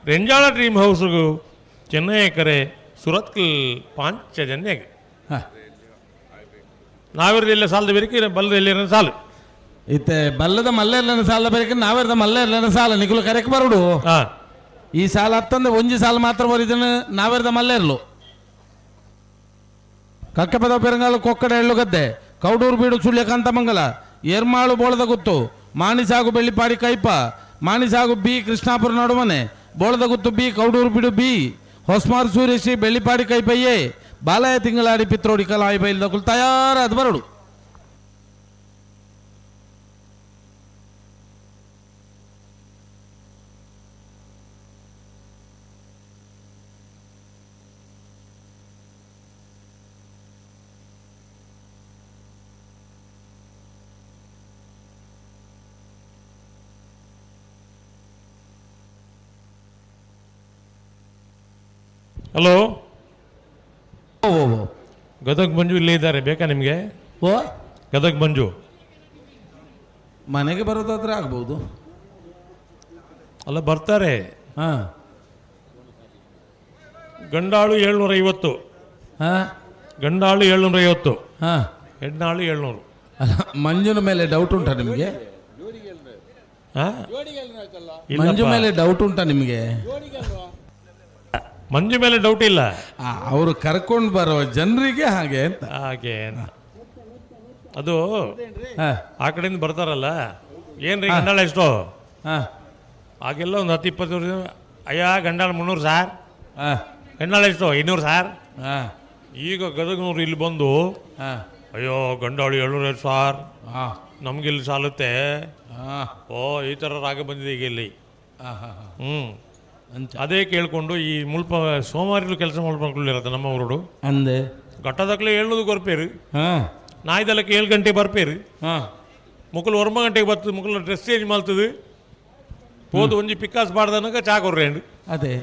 ರೆಂಜಾಳ ಡ್ರೀಮ್ ಹೌಸ್ಗು ಚೆನ್ನೈ ಕರೆ ಸುರತ್ಕಲ್ ಪಾಂಚಜನ್ಯಗೆ ನಾವಿರಲಿಲ್ಲ ಸಾಲದ ಬೇರೆ ಬಲ್ಲದ ಎಲ್ಲಿ ಸಾಲು ಇತ್ತೆ ಬಲ್ಲದ ಮಲ್ಲೆರ್ಲನ ಸಾಲ ಬೇರೆ ನಾವಿರದ ಮಲ್ಲೆರ್ಲನ ಸಾಲ ನಿಕುಲು ಕರೆಕ್ ಬರುಡು ಈ ಸಾಲ ಹತ್ತಂದ್ರೆ ಒಂಜಿ ಸಾಲ ಮಾತ್ರ ಬರಿದನು ನಾವಿರದ ಮಲ್ಲೆರ್ಲು ಕಕ್ಕಪದ ಪೆರಂಗಾಲು ಕೊಕ್ಕಡ ಎಳ್ಳುಗದ್ದೆ ಕೌಡೂರು ಬೀಡು ಸುಳ್ಯಕಾಂತಮಂಗಲ ಎರ್ಮಾಳು ಬೋಳದ ಗುತ್ತು ಮಾಣಿಸಾಗು ಬೆಳ್ಳಿಪಾಡಿ ಕೈಪ ಮಾಣಿಸಾಗು ಬಿ ಕೃಷ್ಣಾಪುರ ನಡುಮನೆ ಬೋಳದ ಗುತ್ತು ಬಿ ಕೌಡೂರು ಬೀಡು ಬಿ ಹೊಸ್ಮಾರ್ ಸೂರ್ಯಶ್ರೀ ಬೆಳ್ಳಿಪಾಡಿ ಕೈಪಯ್ಯೆ ಬಾಲಯ ತಿಂಗಳಾಡಿ ಪಿತ್ರೋಡಿ ಕಲಾಯಿ ಬೈಲ್ ದಕುಲ್ ತಯಾರಾದ ಬರಡು. ಹಲೋ, ಗದಗ್ ಮಂಜು ಇಲ್ಲೇ ಇದ್ದಾರೆ, ಬೇಕಾ ನಿಮಗೆ? ಓ ಗದಗ್ ಮಂಜು ಮನೆಗೆ ಬರೋದಾದ್ರೆ ಆಗ್ಬೋದು. ಅಲ್ಲ ಬರ್ತಾರೆ. ಹಾಂ, ಗಂಡಾಳು 750. ಹಾಂ, ಗಂಡಾಳು 750. ಹಾಂ, ಹೆಣ್ಣಾಳು 700. ಅಲ್ಲ, ಮಂಜುನ ಮೇಲೆ ಡೌಟ್ ಉಂಟಾ ನಿಮಗೆ? ಮಂಜು ಮೇಲೆ ಡೌಟ್ ಉಂಟಾ ನಿಮಗೆ? ಮಂಜು ಮೇಲೆ ಡೌಟ್ ಇಲ್ಲ, ಅವರು ಕರ್ಕೊಂಡು ಬರೋ ಜನರಿಗೆ ಹಾಗೆ ಅಂತ. ಹಾಗೆ ಅದು ಆ ಕಡೆಯಿಂದ ಬರ್ತಾರಲ್ಲ, ಏನ್ರಿ ಗಂಡಾಳ ಎಷ್ಟು? ಆಗೆಲ್ಲ ಒಂದು 10-20 ವರ್ಷ, ಅಯ್ಯ ಗಂಡಾಳ 300 ಸಾರ್, ಹೆಣ್ಣಾಳ ಎಷ್ಟು? 200 ಸಾರ್. ಈಗ ಗದಗ್ನವ್ರು ಇಲ್ಲಿ ಬಂದು ಅಯ್ಯೋ ಗಂಡಾಳು 700 ಸಾರ್, ನಮಗಿಲ್ಲಿ ಸಾಲುತ್ತೆ. ಓ ಈ ಥರ ರಾಗ ಬಂದಿದೆ ಈಗ ಇಲ್ಲಿ. ಹ್ಞೂ, ಅದೇ ಕೇಳಿಕೊಂಡು ಈ ಮುಲ್ಪ ಸೋಮವಾರಿಲು ಕೆಲಸ ಮಾಡ್ಕೊಂಡಿರತ್ತೆ ನಮ್ಮ ಊರುಡು. ಅಂದೆ ಘಟ್ಟದಕ್ಲೆ 700 ಕೊರ್ಪೇರು, ನಾಯ್ದಲಕ್ಕೆ 7 ಗಂಟೆಗೆ ಬರ್ಪೇರು, ಮುಕ್ಕಲು 9 ಗಂಟೆಗೆ ಬರ್ತದೆ, ಮುಕ್ಕಲು ಡ್ರೆಸ್ ಚೇಂಜ್ ಮಾಡ್ತದೆ, ಪೋದು ಒಂಜಿ ಪಿಕ್ಕಾಸ್ ಬಾಡ್ದನಕ ಚಾ ಕೊರ್ರೇಂಡು. ಅದೇ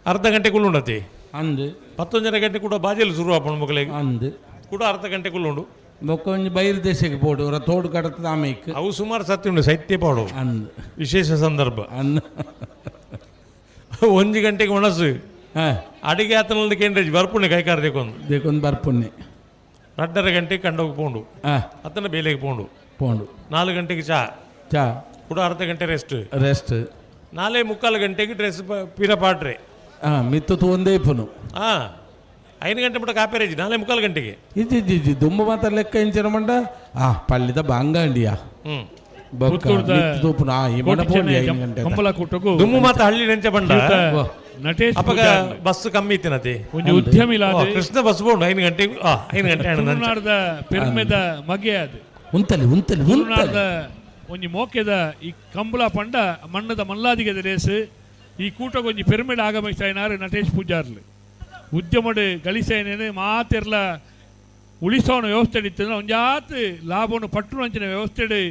ಅರ್ಧ ಗಂಟೆ ಕುಲ್ಲುಂಡತಿ ಅಂದು 11 ಗಂಟೆ ಕೂಡ ಬಾಜೆಲಿ ಶುರು ಆಪಣ ಮಕ್ಕಳಿಗೆ ಅಂದು ಕೂಡ ಅರ್ಧ ಗಂಟೆ ಕುಲ್ಲುಂಡು. ಬೊಕ್ಕೊಂಜಿ ಬೈರ್ ದೇಶಕ್ಕೆ ಪೋಡು ತೋಡು ಕಡತದ ಆಮೇಕ್ ಅವು ಸುಮಾರು ಸತ್ಯ ಉಂಡು ಸೈತ್ಯ ಪಾಡು ಅಂದು ವಿಶೇಷ ಸಂದರ್ಭ. ಅಂದು 1 ಗಂಟೆಗೆ ಒಣಸು ಅಡಿಗೆ ಆತನಲ್ಲಿ ಕೇಂದ್ರ ಬರ್ಪುಣ್ಣೆ ಕೈಕಾರ ದೇಕೊಂದು ದೇಕೊಂದು ಬರ್ಪುಣ್ಣೆ 2.5 ಗಂಟೆಗೆ ಕಂಡೋಗಿ ಪೋಂಡು, ಅತ್ತನ ಬೇಲೆಗೆ ಪೋಂಡು ಪೋಂಡು 4 ಗಂಟೆಗೆ ಚಾ ಚಾ ಕೂಡ ಅರ್ಧ ಗಂಟೆ ರೆಸ್ಟ್ ರೆಸ್ಟ್ 4.75 ಗಂಟೆಗೆ ಡ್ರೆಸ್ ಪೀರ ಪಾಟ್ರೆ ಮಿತ್ತು ಒಂದೇ ಪುನು. ಹಾಂ, 5 ಗಂಟೆ ಮಟ್ಟ ಕಾಪೇರೇಜಿ 4.75 ಗಂಟೆಗೆ. ಇಜ್ಜಿ ಇಜ್ಜಿ ಇಜ್ಜಿ ದುಂಬ ಮಾತ್ರ ಲೆಕ್ಕ ಇಂಚಿನ ಮಂಡ ಆ ಪಲ್ಲಿದ ಬಾಂಗಾಂಡಿಯ ದುಮ್ಮು ಮಾತ ಹಳ್ಳಿ ನೆಂಚ ಬಂಡ ನಟೇಶ್ ಅಪ್ಪಗ ಬಸ್ ಕಮ್ಮಿ ಇತ್ತಿನತಿ ಒಂಜಿ ಉದ್ಯಮಿ ಕೃಷ್ಣ ಬಸ್ ಬೋಂಡು 5 ಗಂಟೆಗೆ 5 ಗಂಟೆ ತುಳುನಾಡದ ಪೆರ್ಮೆದ ಮಗೆ ಅದು ಉಂತಲಿ ಉಂತಲಿ ತುಳುನಾಡದ ಒಂಜಿ ಮೋಕೆದ ಈ ಕಂಬಳ ಪಂಡ ಮಣ್ಣದ ಮಲ್ಲಾದಿಗೆದ ರೇಸ್ ಈ ಕೂಟಗೊಂಜಿ ಪೆರ್ಮೆಡ್ ಆಗಮಿಸಾಯಿನಾರು ನಟೇಶ್ ಪೂಜಾರ್ಲು. ಉದ್ಯಮಡು ಗಳಿಸೇನೇನು ಮಾತೆರ್ಲ ಉಳಿಸೋಣ ವ್ಯವಸ್ಥೆ ಇತ್ತು ಒಂಜಾತ್ ಲಾಭವನ್ನು ಪಟ್ಟುನಂಚಿನ ವ್ಯವಸ್ಥೆ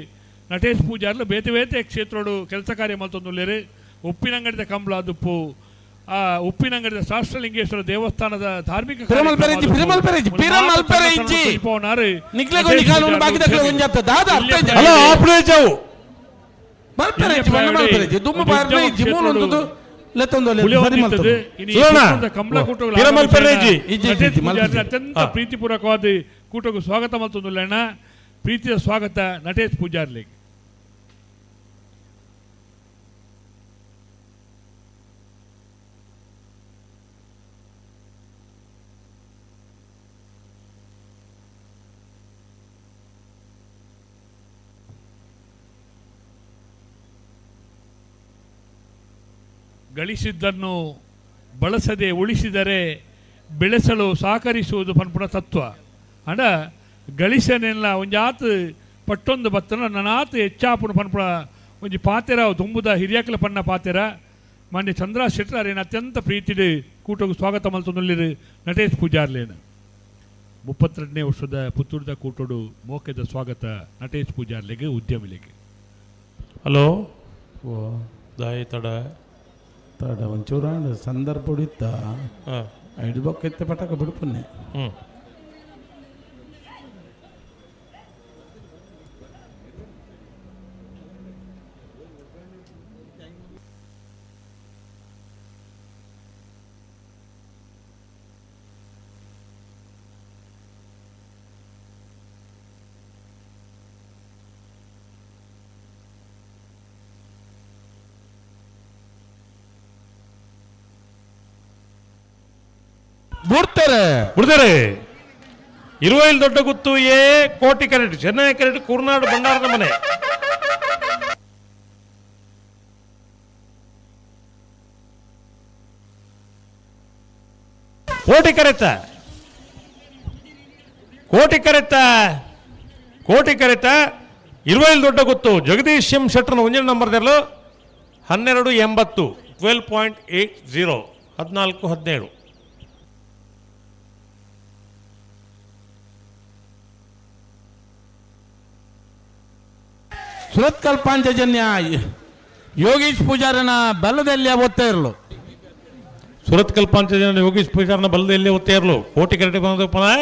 ನಟೇಶ್ ಪೂಜಾರ್ಲು ಬೇತೆ ಬೇತೆ ಕ್ಷೇತ್ರೋಡು ಕೆಲಸ ಕಾರ್ಯ ಮಲ್ತೊಂದುಲ್ಲೇರು. ಉಪ್ಪಿನಂಗಡಿದ ಕಂಬಳ ದುಪ್ಪು, ಆ ಉಪ್ಪಿನಂಗಡಿದ ಶಾಸ್ತ್ರಲಿಂಗೇಶ್ವರ ದೇವಸ್ಥಾನದ ಧಾರ್ಮಿಕ ಅತ್ಯಂತ ಪ್ರೀತಿಪೂರ್ವಕವಾದ ಕೂಟಕ್ಕೂ ಸ್ವಾಗತ ಮಲ್ತೊಂದುಲ್ಲೇಣ. ಪ್ರೀತಿಯ ಸ್ವಾಗತ ನಟೇಶ್ ಪೂಜಾರ್ಲಿ. ಗಳಿಸಿದ್ದನ್ನು ಬಳಸದೆ ಉಳಿಸಿದರೆ ಬೆಳೆಸಲು ಸಹಕರಿಸುವುದು ಪನ್ಪುನ ತತ್ವ. ಅಂಡ ಗಳಿಸನೆಲ್ಲ ಒಂಜಾತ್ ಪಟ್ಟೊಂದು ಬತ್ತನ ನನಾತ್ ಹೆಚ್ಚಾಪುನ ಪನ್ಪುನ ಒಂಜಿ ಪಾತೆರ ದುಂಬುದ ಹಿರಿಯಾಕಲ ಪನ್ನ ಪಾತೆರ ಮಾನ್ಯ ಚಂದ್ರ ಶೆಟ್ಟರ್ ಅತ್ಯಂತ ಪ್ರೀತಿಡು ಕೂಟకు ಸ್ವಾಗತ ಮಲ್ತೊಂದುಲ್ಲೆರ್ ನಟೇಶ್ ಪೂಜಾರ್ಲೇನ. 32ನೇ ವರ್ಷದ ಪುತ್ತೂರ್ದ ಕೂಟೋಡು ಮೋಕೆದ ಸ್ವಾಗತ ನಟೇಶ್ ಪೂಜಾರ್ಲೆಗೆ ಉದ್ಯಮಿಲೆಗೆ. ಹಲೋ, ಓ ದಾಯಿ ತಡ ತಡ ಒಂಚೂರು ಸಂದರ್ಭ ಇತ್ತ ಐದು ಬೊಕ್ಕ ಪಟಕ ಬಿಡುಪನ್ನೆ. ಹ್ಞೂ, ಬಿಡ್ತಾರೆ ಬಿಡ್ತಾರೆ. ಇರುವೈಲ್ ದೊಡ್ಡ ಗುತ್ತು ಎ ಕೋಟಿ ಕರೆಕ್ಟ್ ಚೆನ್ನೈ ಕರೆಕ್ಟ್ ಕುರ್ನಾಡು ಬಂಡಾರದ ಮನೆ. ಕೋಟಿ ಕರೆತ ಕೋಟಿ ಕರೆತ ಕೋಟಿ ಕರೆತ ಇರುವೈಲ್ ದೊಡ್ಡ ಗೊತ್ತು ಜಗದೀಶ್ ಎಂ ಶೆಟ್ಟರ್ನ ಒಂದಿನ ನಂಬರ್ ದೆರ್ಲು 12.80 12.80 14.17. ಸುರತ್ಕಲ್ ಪಾಂಚಜನ್ಯ ಯೋಗೀಶ್ ಪೂಜಾರನ ಬಲದಲ್ಲಿ ಒತ್ತ ಇರಲು. ಸುರತ್ಕಲ್ ಪಾಂಚಜನ್ಯ ಯೋಗೀಶ್ ಪೂಜಾರನ ಬಲದಲ್ಲಿ ಒತ್ತ ಇರಲು ಕೋಟಿ ಕರೆಟ್ ಬಂದ ಪುನಃ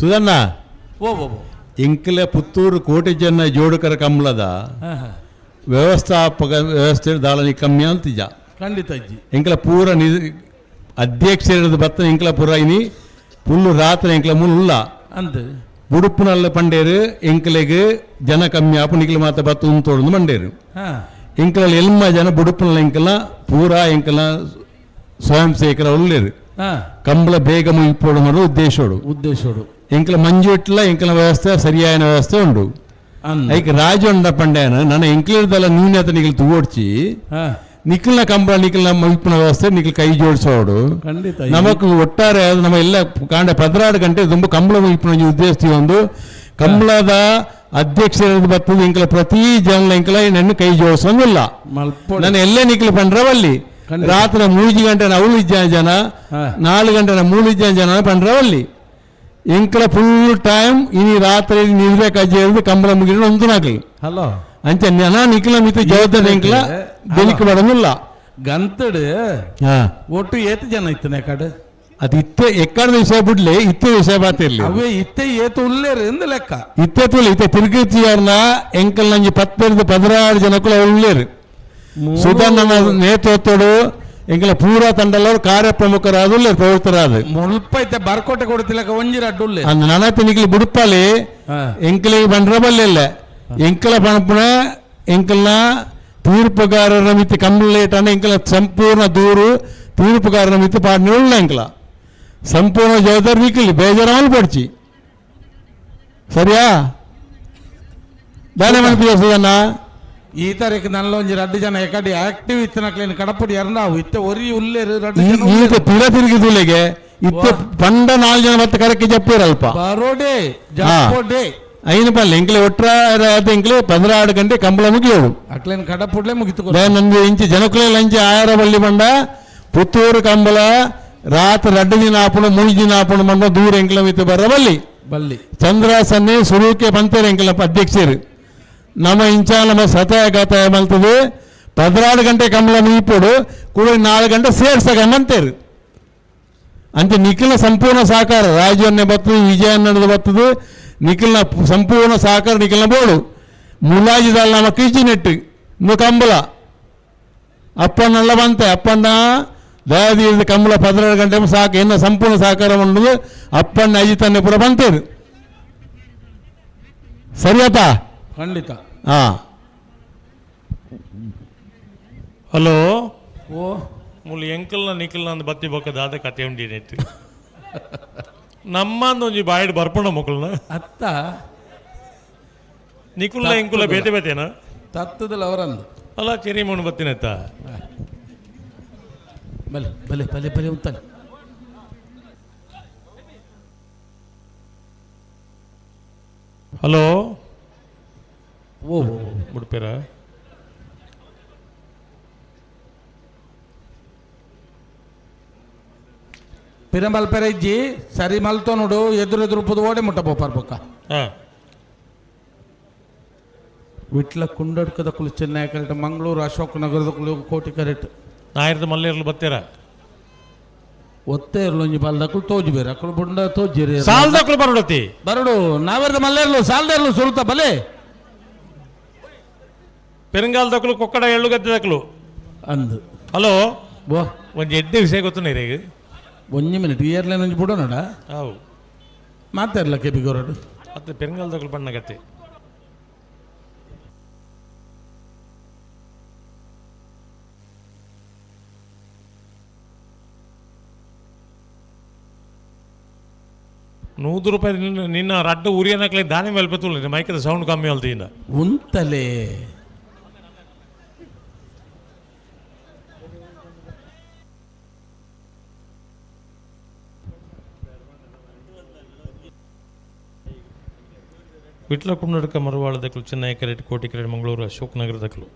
ಸುಧಣ್ಣ ಓ ಓ ಇಂಕ್ಲೆ ಪುತ್ತೂರು ಕೋಟಿ ಜನ ಜೋಡುಕರ ಕಂಬಳದ ವ್ಯವಸ್ಥಾಪಕ ವ್ಯವಸ್ಥೆ ದಾಳನಿ ಕಮ್ಮಿ ಅಂತಿಜ. ಖಂಡಿತ ಅಜ್ಜಿ. ಇಂಕ್ಲ ಪೂರ ನಿ ಅಧ್ಯಕ್ಷರದ ಬತ್ತ ಇಂಕ್ಲ ಪೂರ ಇನಿ ಪುಲ್ಲು ರಾತ್ರಿ ಇಂಕ್ಲ ಮುಲ್ಲ ಅಂದ ಉಡುಪುನಲ್ಲ ಪಂಡೇರು ಎಂಕ್ಲೆಗ್ ಜನ ಕಮ್ಮಿ ಆಪು ನಿಕ್ಲ ಮಾತ ಬತ್ತ ಉಂತೋಡು ಮಂಡೇರು. ಎಂಕ್ಲ ಎಲ್ಮ ಜನ ಬುಡುಪುನಲ್ಲ ಎಂಕಲ ಪೂರ ಎಂಕಲ ಸ್ವಯಂ ಸೇವಕರ ಉಳ್ಳೇರು. ಕಂಬಳ ಬೇಗ ಮುಗಿಪೋಡು ಮಾಡೋ ಉದ್ದೇಶೋಡು ಉದ್ದೇಶೋಡು ಎಂಕಲ ಮಂಜುಟ್ಲ ಎಂಕಲ ವ್ಯವಸ್ಥೆ ಸರಿಯಾದ ವ್ಯವಸ್ಥೆ ಉಂಡು. ಐಕ್ ರಾಜೊಂಡ ಪಂಡ್ಯಾನ ನನ್ನ ಎಂಕ್ಲಿರ್ದಲ್ಲ ನ್ಯೂನ್ಯತೆ ನಿಖಲ್ ತೂವೊಡ್ಚಿ ನಿಖಲ್ನ ಕಂಬಳ ನಿಖಲ್ನ ಮುಗಿಪಿನ ವ್ಯವಸ್ಥೆ ನಿಖಲ್ ಕೈ ಜೋಡಿಸೋಡು. ಖಂಡಿತ. ನಮಕ್ ಒಟ್ಟಾರೆ ಅದು ನಮ್ಮ ಎಲ್ಲ ಕಾಂಡ 16 ಗಂಟೆ ತುಂಬ ಕಂಬಳ ಮುಗಿಪಿನ ಒಂಜಿ ಉದ್ದೇಶ ಒಂದು ಕಂಬಳದ ಅಧ್ಯಕ್ಷರ ಬರ್ತದೆ ಎಂಕಲ ಪ್ರತಿ ಜನ ಎಂಕಲ ನನ್ನ ಕೈ ಜೋಡಿಸೋಂಗಿಲ್ಲ. ನಾನು ಎಲ್ಲೇ ನಿಖಲ್ ಪಂಡ್ರವಲ್ಲಿ ರಾತ್ರಿ 3 ಗಂಟೆ ಅವಳು ಜನ 4 ಗಂಟೆ 3 ಜನ ಪಂಡ್ರವಲ್ಲಿ ಎಂಕಲ ಫುಲ್ ಟೈಮ್ ಇನಿ ರಾತ್ರಿ ನಿದ್ರೆ ಕಜ್ಜಿ ಕಂಬಳ ಮುಗಿದ ಒಂದು ನಾಕಲಿ. ಹಲೋ ಅಂಚೆ ನನ ನಿಖಲ ಮಿತಿ ಜವಾಬ್ದಾರಿ ಎಂಕಲ ಬೆಲಿಕ್ ಬಡಮಿಲ್ಲ. ಗಂತಡು ಒಟ್ಟು ಏತು ಜನ ಇತ್ತನೆ ಕಡೆ ಅದು ಇತ್ತೆ ಎಕ್ಕಡ ವಿಷಯ ಬಿಡ್ಲಿ ಇತ್ತೆ ವಿಷಯ ಬಾತಿರ್ಲಿ ಅವೇ ಇತ್ತೆ ಏತು ಉಲ್ಲೇರು ಎಂದು ಲೆಕ್ಕ ಇತ್ತೆ ತುಳಿ ಇತ್ತೆ ತಿರುಗಿತಿಯಾರ್ನ ಎಂಕಲ್ ನಂಜಿ 10 16 ಜನಕ್ಕೂ ಉಳ್ಳೇರು. ಸುಧಾ ನನ್ನ ನೇತೃತ್ವಡು ಎಂಕಲ ಪೂರಾ ತಂಡಲ್ಲವರು ಕಾರ್ಯಪ್ರಮುಖರಾದ ಪ್ರವೃತ್ತರಾದ ಮುಲ್ಪ ಇತ್ತೆ ಬರ್ಕೋಟೆ ಕೊಡ್ತಿಲ್ಲಕ ಒಂಜಿ ರಡ್ಡುಲ್ಲೆ ಅಂದ್ ನನತೆ ನಿಖಲ್ ಬುಡುಪಾಲಿ ಎಂಕಲಿಗೆ ಬಂಡ್ರ ಬಲ್ಲಿಲ್ಲ ಎಂಕಲ ಪಣಪುಣ ಎಂಕಲ್ನ ತೀರ್ಪುಗಾರರ ಮಿತಿ ಕಂಪ್ಲೇಟ್ ಎಂಕಲ ಸಂಪೂರ್ಣ ದೂರು ತೀರ್ಪುಗಾರರ ಮಿತಿ ಪಾಡ್ನಿ ಎಂಕಲ ಸಂಪೂರ್ಣ ಜವಾಬ್ದಾರಿ ನಿಖಲ್ ಬೇಜಾರಾವಲ್ ಪಡ್ಚಿ ಸರಿಯಾ ದಾನೆ ಮನ್ಪಿದೆ ಸುಧಣ್ಣ. ಈ ತಾರೀಕು ನಲ್ಲ ಒಂಜಿ ರಡ್ಡು ಜನ ಎಕಡೆ ಆಕ್ಟಿವ್ ಇತ್ತನಕ್ಲೇನು ಕಡಪುಡಿ ಎರಡಾವು ಇತ್ತೆ ಒರಿ ಉಲ್ಲೇರು ರಡ್ಡು ಜನ ಈತ ಪಿರ ತಿರುಗಿದುಲೆಗೆ ಇತ್ತೆ ಪಂಡ 4 ಜನ ಮತ್ತೆ ಕರಕ್ಕೆ ಜಪ್ಪಿರಲ್ಪ ಬರೋಡೆ ಜಪ್ಪೋಡೆ ಐನ ಪಲ್ಲೆ ಎಂಕ್ಲೆ ಒಟ್ಟಾರೆ ಎಂಕ್ಲೆ 16 ಗಂಟೆ ಕಂಬಳ ಮುಗಿಯೋಡು ಅಕ್ಲೇನು ಕಡಪುಡ್ಲೆ ಮುಗಿತು. ನಂದು ಇಂಚಿ ಜನಕುಲೆ ಲಂಚಿ ಆಯರ ಬಳ್ಳಿ ಬಂಡ ಪುತ್ತೂರು ಕಂಬಳ ರಾತ್ರಿ 2 ದಿನ ಆಪುಣ 3 ದಿನ ಆಪುಣ ಮಂಡ ದೂರ ಎಂಕ್ಲ ಮಿತ್ತು ಬರ ಬಲ್ಲಿ ಬಲ್ಲಿ ಚಂದ್ರಾಸನ್ನೇ ಸುರುಕೆ ಬಂತೇರೆ ಎಂಕ್ಲ ಅಧ್ಯಕ್ಷರು ನಮ್ಮ ಇಂಚ ನಮ್ಮ ಸತಾಯ ಗತಾಯ ಮಲ್ತದೆ 16 ಗಂಟೆ ಕಂಬಳ ಮುಗಿಪೋಡು ಕೂಡ 4 ಗಂಟೆ ಸೇರ್ಸಕಂತೇರು. ಅಂತೆ ನಿಖಿಲ್ನ ಸಂಪೂರ್ಣ ಸಹಕಾರ ರಾಜವನ್ನೇ ಬರ್ತದೆ ವಿಜಯನ್ನದ ಬರ್ತದೆ ನಿಖಿಲ್ನ ಸಂಪೂರ್ಣ ಸಹಕಾರ ನಿಖಿಲ್ನ ಬೋಡು ಮುಲಾಜಿದಲ್ಲ ನಮ್ಮ ಕಿಚಿ ನೆಟ್ಟು ಇನ್ನು ಕಂಬಳ ಅಪ್ಪನ್ನೆಲ್ಲ ಬಂತೆ ಅಪ್ಪಣ್ಣ ದಯಾದೀದ ಕಂಬಳ 16 ಗಂಟೆ ಸಾಕು ಎನ್ನ ಸಂಪೂರ್ಣ ಸಹಕಾರ ಉಂಡು ಅಪ್ಪಣ್ಣ ಅಜಿತನ್ನೇ ಪೂರ ಬಂತೇರು. ಸರಿಯಾತಾ? ಖಂಡಿತ. ಹಾಂ ಹಲೋ ಓ ಮುಲ್ ಎಂಕಲ್ನ ನಿಖಲ್ನ ಅಂದ್ ಬತ್ತಿ ಬೊಕ್ಕ ದಾದ ಕತೆ ಉಂಡಿನೈತು ನಮ್ಮಂದೊಂಜಿ ಬಾಯಿಡ್ ಬರ್ಪಣ ಮೊಕ್ಕಲ್ನ ಅತ್ತ ನಿಕುಲ್ಲ ಎಂಕುಲ ಬೇತೆ ಬೇತೇನ ತತ್ತದಲ್ಲ ಅವರಂದು ಅಲ್ಲ ಚೆರಿ ಮಣ್ಣು ಬತ್ತಿನತ್ತ ಬಲೆ ಬಲೆ ಬಲೆ ಬಲೆ ಉಂತಾನೆ. ಹಲೋ ಓ ಓ ಬಿಡ್ಪೇರ ಪಿರಂಬಲ್ ಪೆರಜ್ಜಿ ಸರಿ ಮಲ್ತೋನುಡು ಎದುರು ಎದುರು ಪುದು ಓಡೆ ಮುಟ್ಟ ಪೋಪರ್ ಬೊಕ್ಕ. ವಿಟ್ಲ ಕುಂಡಡ್ಕದ ಕುಲು ಚೆನ್ನೈ ಕರೆಕ್ಟ್, ಮಂಗಳೂರು ಅಶೋಕ್ ನಗರದ ಕುಲು ಕೋಟಿ ಕರೆಕ್ಟ್. ನಾಯಿರ್ದ ಮಲ್ಲೇರ್ಲು ಬತ್ತೀರ ಒತ್ತೆ ಇರ್ಲು ಒಂಜಿ ಬಾಲ್ದಕುಲು ತೋಜು ಬೇರೆ ಅಕುಲು ಬುಂಡ ತೋಜಿರಿ ಸಾಲ್ದಕುಲು ಬರಡತಿ ಬರಡು ನಾವೆರ್ದ ಮಲ್ಲೇರ್ಲು ಸಾಲ್ದೇರ್ಲು ಸುರುತ ಬಲೆ ಪೆರಂಗಾಲದಕುಲು ಕೊಕ್ಕಡ ಎಳ್ಳು ಗದ್ದೆದಕುಲು ಅಂದು. ಹಲೋ ಬೋ ಒಂಜಿ ಎಡ್ಡೆ ವಿಷಯ ಗೊತ್ತು ನೀರಿಗೆ ಒಂಜಿ ಮಿನಿಟ್ ಇಯರ್ಲೇನ್ ಒಂಜಿ ಬಿಡೋಣ ಅವು ಮಾತಾಡಲ್ಲ ಕೆ ಬಿ ಗೌರಡು ಮತ್ತೆ ಪೆರಂಗಾಲದಕುಲು ಬಣ್ಣಗತ್ತೆ. 100 ರೂಪಾಯಿ ನಿನ್ನ ನಿನ್ನ ರಡ್ಡು ಉರಿಯನಕ್ಲೆ ದಾನಿ ಮೇಲೆ ಬತ್ತುಲ್ಲ ಮೈಕದ ಸೌಂಡ್ ಕಮ್ಮಿ ಅಲ್ತೀನ ಉಂತಲೇ ವಿಟ್ಲ ಕುಂಡಡ್ಕ ಮರುವಾಳ ದಕ್ಕಲು ಚೆನ್ನೈ ಕರೆಟ್ ಕೋಟಿ ಕರೆಟ್ ಮಂಗಳೂರು ಅಶೋಕ್ ನಗರ ದಕ್ಕಲು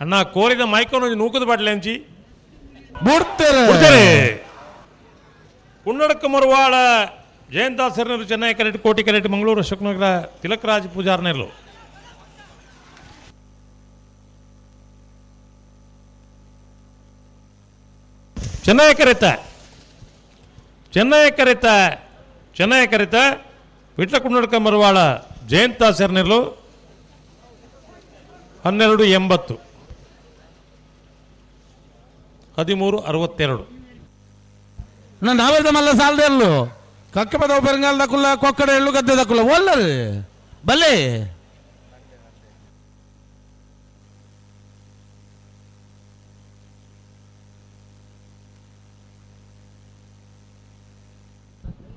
ಅಣ್ಣ ಕೋರಿದ ಮೈಕೋನು ನೂಕದ ಬಾಟ್ಲೆಂಚಿ ಬುಡ್ತಾರೆ ಬುಡ್ತಾರೆ ಕುನ್ನಡಕ ಮರುವಾಳ ಜಯಂತಾಸರ್ನರು ಚೆನ್ನೈ ಕರೆಟ್ ಕೋಟಿ ಕರೆಟ್ ಮಂಗಳೂರು ಅಶೋಕನಗರ ತಿಲಕರಾಜ್ ಪೂಜಾರ್ನೆರ್ಲು ಚೆನ್ನೈ ಕರೆತ ಚೆನ್ನೈ ಕರೆತ ಚೆನ್ನೈ ಕರೆತ ವಿಟ್ಲ ಕುನ್ನಡಕ ಮರುವಾಳ ಜಯಂತಾಸರ್ನೆರ್ಲು 12.80 13.62 ನಾವೆಲ್ಲ ಮಲ್ಲ ಸಾಲದೆಲ್ಲು ಕಕ್ಕಪದ ಪೆರಂಗಾಲ ದಕ್ಕುಲ್ಲ ಕೊಕ್ಕಡ ಎಳ್ಳು ಗದ್ದೆ ದಕ್ಕುಲ್ಲ ಒಲ್ಲರು ಬಲೆ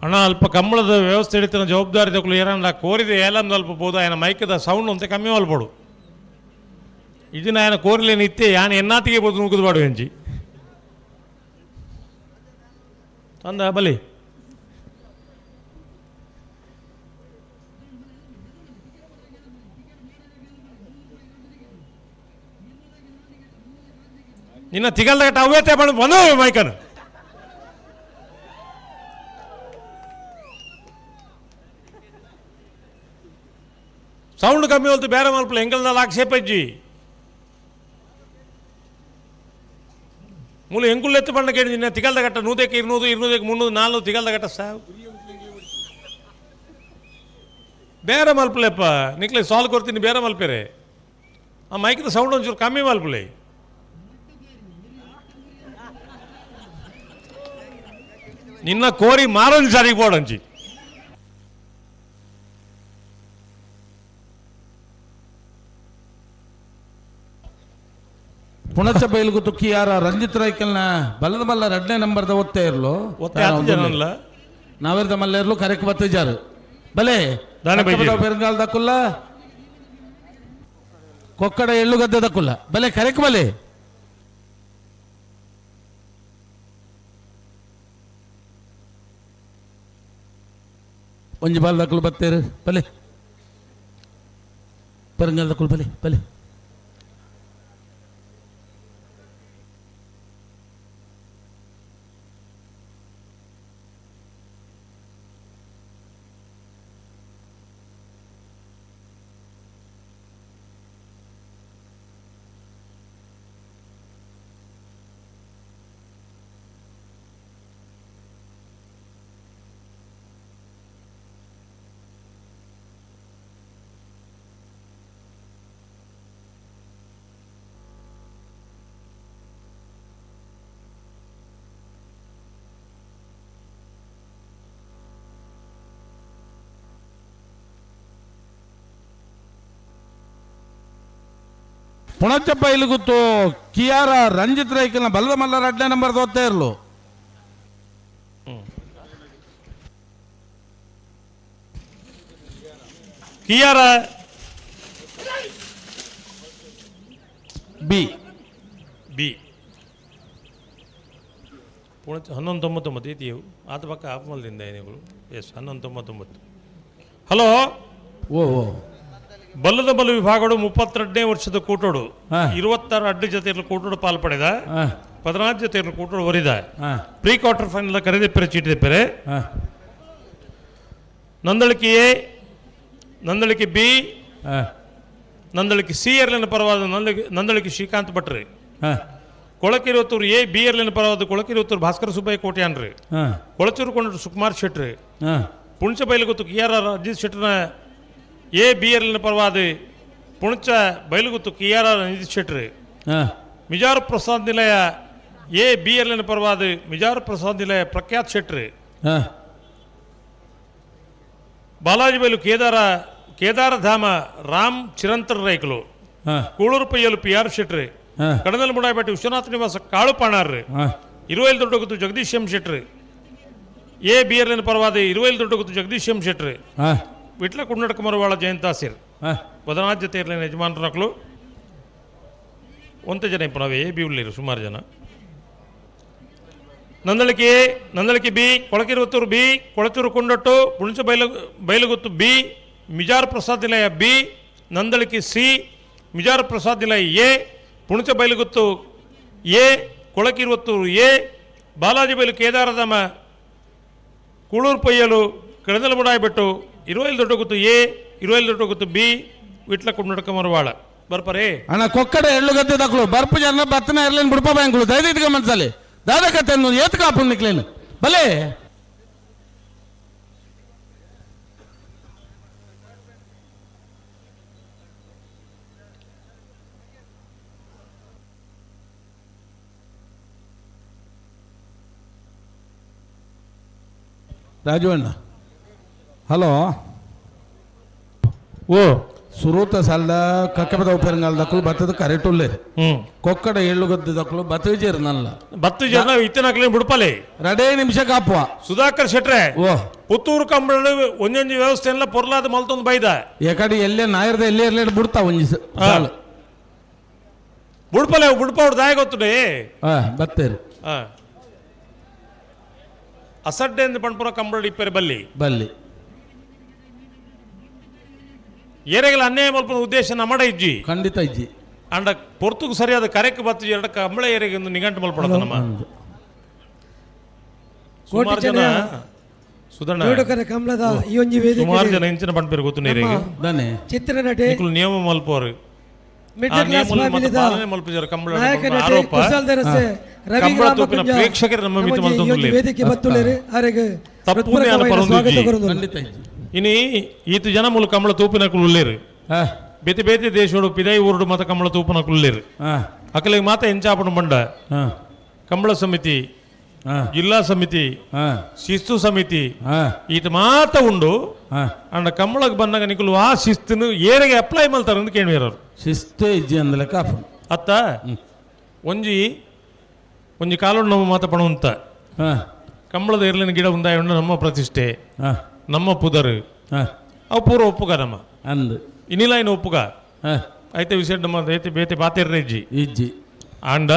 ಅಣ್ಣ ಅಲ್ಪ ಕಂಬಳದ ವ್ಯವಸ್ಥೆ ಹಿಡಿತನ ಜವಾಬ್ದಾರಿ ದಕ್ಕುಲು ಏನಂದ ಕೋರಿದ ಏಲಂದು ಅಲ್ಪ ಬೋದು ఆయన ಮೈಕದ ಸೌಂಡ್ ಅಂತ ಕಮ್ಮಿ ಅಲ್ಬೋಡು ಇದನ್ನ ఆయన ಕೋರಿಲೇನು ಇತ್ತೆ ಯಾನ್ ಎನ್ನಾತಿಗೆ ಬೋದು ನೂಕುದು ಬಾಡು ಎಂಜಿ ಅಂದ ಬಲಿ ನಿನ್ನ ತಿಗಲ್ದ ಅವೇ ಬಂದು ಬಂದು ಮೈಕನ್ ಸೌಂಡ್ ಕಮ್ಮಿ ಹೊಲ್ತು ಬೇರೆ ಮಲ್ಪಲ ಎಂಗಲ್ದಲ್ಲಿ ಆಕ್ಷೇಪ ಇಜ್ಜಿ ಮೂಲ ಎಂಕುಲ್ ಎತ್ತು ಬಂಡ ಕೇಳಿ ನಿನ್ನ ತಿಗಲ್ದ ಗಟ್ಟ 100ಕ್ಕೆ 200 200ಕ್ಕೆ 300 400 ತಿಗಲ್ದ ಗಟ್ಟ ಸಾವ್ ಬೇರೆ ಮಲ್ಪಲೆಪ್ಪ ನಿಕ್ಲೆ ಸಾಲ್ ಕೊಡ್ತೀನಿ ಬೇರೆ ಮಲ್ಪೇರೆ ಆ ಮೈಕದ ಸೌಂಡ್ ಒಂಚೂರು ಕಮ್ಮಿ ಮಲ್ಪಲೆ ನಿನ್ನ ಕೋರಿ ಮಾರೊಂದು ಸರಿಗೆ ಬೋಡಂಚಿ ಪುಣಚ ಬೈಲ್ಗು ತುಕ್ಕಿಯಾರ ರಂಜಿತ್ ರೈಕಲ್ನ ಬಲ್ಲದ ಬಲ್ಲ ಎರಡನೇ ನಂಬರ್ದ ಒತ್ತೆ ಇರ್ಲು ನಾವೇರ್ದ ಮಲ್ಲ ಇರ್ಲು ಕರೆಕ್ ಬತ್ತಿಜಾರು ಬಲೆ ಪೆರಂಗಾಲ್ ದಕ್ಕುಲ್ಲ ಕೊಕ್ಕಡ ಎಳ್ಳು ಗದ್ದೆ ದಕ್ಕುಲ್ಲ ಬಲೆ ಕರೆಕ್ ಬಲೆ ಒಂಜಿ ಬಾಲ್ ದಕ್ಕಲು ಬತ್ತೇರು ಬಲೆ ಪೆರಂಗಾಲ್ ದಕ್ಕುಲು ಬಲೆ ಬಲೆ ಪುಣಚ ಬೈಲುಗುತ್ತು ಕಿಯಾರ ರಂಜಿತ್ ರೈಕಲ್ನ ಬಲದ ಮಲ್ಲ ಎರಡನೇ ನಂಬರ್ ದೋತ್ತೆ ಇರಲು ಕಿಯಾರ ಬಿ ಬಿ ಪುಣಚ 11.99 ಐತಿಯವು ಆತ ಪಕ್ಕ ಆಫ್ ಮಲ್ದಿಂದ ಏನಿಗಳು ಎಸ್ 11.99 ಹಲೋ ಓ ಓ ಬಲ್ಲದ ಬಲ ವಿಭಾಗಡು 32ನೇ ವರ್ಷದ ಕೂಟೋಡು 26 ಅಡ್ಡು ಜೊತೆ ಕೂಟೋಡು ಪಾಲ್ಪಡೆದ 14 ಜೊತೆ ಕೂಟೋಡು ಒರಿದ pre quarter final ಕರೆದಿಪ್ಪರೆ ಚೀಟಿದಿಪ್ಪರೆ Nandalike A Nandalike B Nandalike C ಎರ್ಲಿನ ಪರವಾದ ನಂದಳಿಕೆ ಶ್ರೀಕಾಂತ್ ಭಟ್ರಿ ಕೊಳಕಿರುವತ್ತೂರು ಎ ಬಿ ಎರ್ಲಿನ ಪರವಾದ ಕೊಳಕಿರುವತ್ತೂರು Bhaskara Subbaiah ಕೋಟ್ಯಾನ್ರಿ Kolachuru ಕೊಂಡರು Sukumar Shetty Punacha ಬೈಲುಗುತ್ತು K R R Ajit ಶೆಟ್ಟರ್ನ A B ಎರ್ಲಿನ ಪರವಾದ Punacha Bailuguttu K R R Ranjit Shetty Mijar Prasad Nilaya A B ಎರ್ಲಿನ ಪರವಾದ ಮಿಜಾರು ಪ್ರಸಾದ್ ನಿಲಯ ಪ್ರಖ್ಯಾತ್ ಶೆಟ್ರಿ ಬಾಲಾಜಿಬೈಲು ಕೇದಾರ ಕೇದಾರಧಾಮ ರಾಮ್ ಚಿರಂತರ ರೈಕಲು ಕೂಳೂರು ಪಯ್ಯಲು ಪಿ ಆರ್ ಶೆಟ್ರಿ ಕಡನಲ್ ಮುಡಾಯಪೇಟೆ ವಿಶ್ವನಾಥ ನಿವಾಸ ಕಾಳು ಪಾಣಾರ್ರಿ ಇರುವೈಲ್ ದೊಡ್ಡಗುತ್ತು ಜಗದೀಶ್ ಎಂ ಶೆಟ್ರಿ ಎ ಬಿ ಎರ್ ಪರವಾದ Iruvail ದೊಡ್ಡಗುತ್ತು Jagdish M Shetty Vitla ಕುಂಡಡ್ಕ ಮರವಾಳ ಜಯಂತಾಸಿರ್ ಬದನಾಜ್ಯ ತೇರ್ಲಿನ ಯಜಮಾನರಕ್ಲು ಒಂತೆ ಜನ ಇಪ್ಪ ನಾವು ಎ ಬಿ ಉಳ್ಳೀರು ಸುಮಾರು ಜನ. Nandalike A, Nandalike B, Kolakirvattur B, Kolathur Kondottu, Puncha Bailuguttu B, Mijar Prasad Nilaya B, Nandalike C, Mijar Prasad Nilaya A, Puncha Bailuguttu A, Kolakiruvathur A, Balaji Bailu Kedaradhama Kuloor Payyalu Kadandalmudayibettu Iruvail Doddaguttu A, Iruvail Doddaguttu B, Vitla Kundadka Maravala ಬರ್ಪರೇ ಅಣ್ಣ. ಕೊಕ್ಕಡ ಎಳ್ಳು ಗದ್ದೆ ದಕ್ಕಲು ಬರ್ಪು ಜನ ಬತ್ತನ ಇರ್ಲೇನು ಬುಡಪ ಬ್ಯಾಂಕ್ಲು ದಯದಿದ್ಗ ಮನ್ಸಲ್ಲಿ ದಾದ ಕತೆ ಏತ್ ಕಾಪು ನಿಕ್ಲೇನು ಬಲೆ. ರಾಜು ಅಣ್ಣ ಹಲೋ. ಓ ಸುರೂತ ಸಲ್ದ ಕಕ್ಕಪದ ಉಪರಂಗಾಲ ದಕ್ಕಲು ಬತ್ತದ ಕರೆಕ್ಟ್ ಉಳ್ಳೇರು. ಕೊಕ್ಕಡ ಏಳು ಗದ್ದೆ ದಕ್ಕಲು ಬತ್ತ ಜೇರು ನಲ್ಲ ಬತ್ತು ಜನ ಇತ್ತನಕ್ಲೆ ಬುಡ್ಪಲೆ ರಡೇ ನಿಮಿಷ ಕಾಪುವ. ಸುಧಾಕರ್ ಶೆಟ್ರೆ ಓ ಪುತ್ತೂರು ಕಂಬಳ ಒಂದೊಂದು ವ್ಯವಸ್ಥೆ ಎಲ್ಲ ಪೊರ್ಲಾದ ಮಲ್ತೊಂದು ಬೈದ ಎಕಡೆ ಎಲ್ಲೇ ನಾಯರ್ದ ಎಲ್ಲೇ ಇರ್ಲೇಟ್ ಬಿಡ್ತಾ ಒಂಜಿ ಸಾಲು ಬುಡ್ಪಲೆ ಬುಡ್ಪ ಅವ್ರು ದಾಯ ಗೊತ್ತುಡೆ ಬತ್ತೇರು ಅಸಡ್ಡೆ ಎಂದು ಪಣ್ಪುರ ಕಂಬಳ ಇಪ್ಪರೆ ಬಲ್ಲಿ ಬಲ್ಲಿ ಏರೆಗಲ ಅನ್ಯಾಯ ಮಲ್ಪನ ಉದ್ದೇಶ ನಮ್ಮಡ ಇಜ್ಜಿ ಖಂಡಿತ ಇಜ್ಜಿ. ಅಂಡ ಪೊರ್ತುಗು ಸರಿಯಾದ ಕರೆಕ್ ಬತ್ತು ಎರಡು ಕಂಬಳ ಏರೆಗೆ ಒಂದು ನಿಘಂಟು ಮಲ್ಪಡದ ನಮ್ಮ ಸುಮಾರು ಜನ ಸುಧಣ್ಣ ಕಮಲದ ಈ ಒಂಜಿ ವೇದಿಕೆ ಸುಮಾರು ಜನ ಇಂಚಿನ ಪಂಪೇರು ಗೊತ್ತು ನೀರಿಗೆ ಚಿತ್ರನಟೆ ನಿಯಮ ಮಲ್ಪೋರು ಮಿಡ್ಲ್ ಕ್ಲಾಸ್ ಫ್ಯಾಮಿಲಿದ ನಾಯಕ ನಟೆ ಆರೋಪ ಕುಶಾಲ್ ದರಸೆ ರವಿ ಕಂಬಳ ತೂಪಿನ ಪ್ರೇಕ್ಷಕರ ನಮ್ಮ ಮಿತಿ ಮಲ್ತೊಂದುಲ್ಲೇರು. ವೇದಿಕೆ ಬತ್ತುಳ್ಳೇರು ಆರೆಗ್ ತಪ್ಪು ಹೃತ್ಪೂರ್ವಕವಾಯಿನ ಸ್ವಾಗತ ಕೊರೊಂದುಲ್ಲೆರ್. ಖಂಡಿತ ಇಜ್ಜಿ. ಇನಿ ಈತ ಜನ ಮೂಲ ಕಮಲ ತೂಪಿನಕುಲು ಉಲ್ಲೇರು ಬೇತೆ ಬೇತೆ ದೇಶೋಡು ಪಿದೈ ಊರುಡು ಮತ ಕಮಲ ತೂಪನಕುಲು ಉಲ್ಲೇರು. ಅಕಲಿಗೆ ಮಾತ ಎಂಚಾಪಣ ಬಂಡ ಕಂಬಳ ಸಮಿತಿ ಜಿಲ್ಲಾ ಸಮಿತಿ ಶಿಸ್ತು ಸಮಿತಿ ಈತ ಮಾತ ಉಂಡು. ಅಂಡ ಕಂಬಳಕ್ಕೆ ಬಂದಾಗ ನಿಕುಲು ಆ ಶಿಸ್ತನ್ನು ಏರೆಗೆ ಅಪ್ಲೈ ಮಲ್ತಾರ ಅಂತ ಕೇಳಿರೋರು ಶಿಸ್ತೇ ಇಜ್ಜಿ ಅಂದಲೆ ಕಾಪು ಅತ್ತ ಒಂಜಿ ಒಂಜಿ ಕಾಲೋಡು ನಮ್ಮ ಮಾತ ಪಣುವಂತ ಕಂಬಳದ ಇರ್ಲಿನ ಗಿಡ ಉಂದಾಯ ಉಂಡು ನಮ್ಮ ಪ್ರತಿಷ್ಠೆ ನಮ್ಮ ಪುದರು ಅವು ಪೂರ್ವ ಒಪ್ಪುಗ ನಮ್ಮ ಅಂದು ಇನಿಲೈನ್ ಒಪ್ಪುಗ ಐತೆ ವಿಷಯ ನಮ್ಮ ಐತೆ ಬೇತೆ ಬಾತಿರ್ರೆ ಇಜ್ಜಿ ಇಜ್ಜಿ ಆಂಡ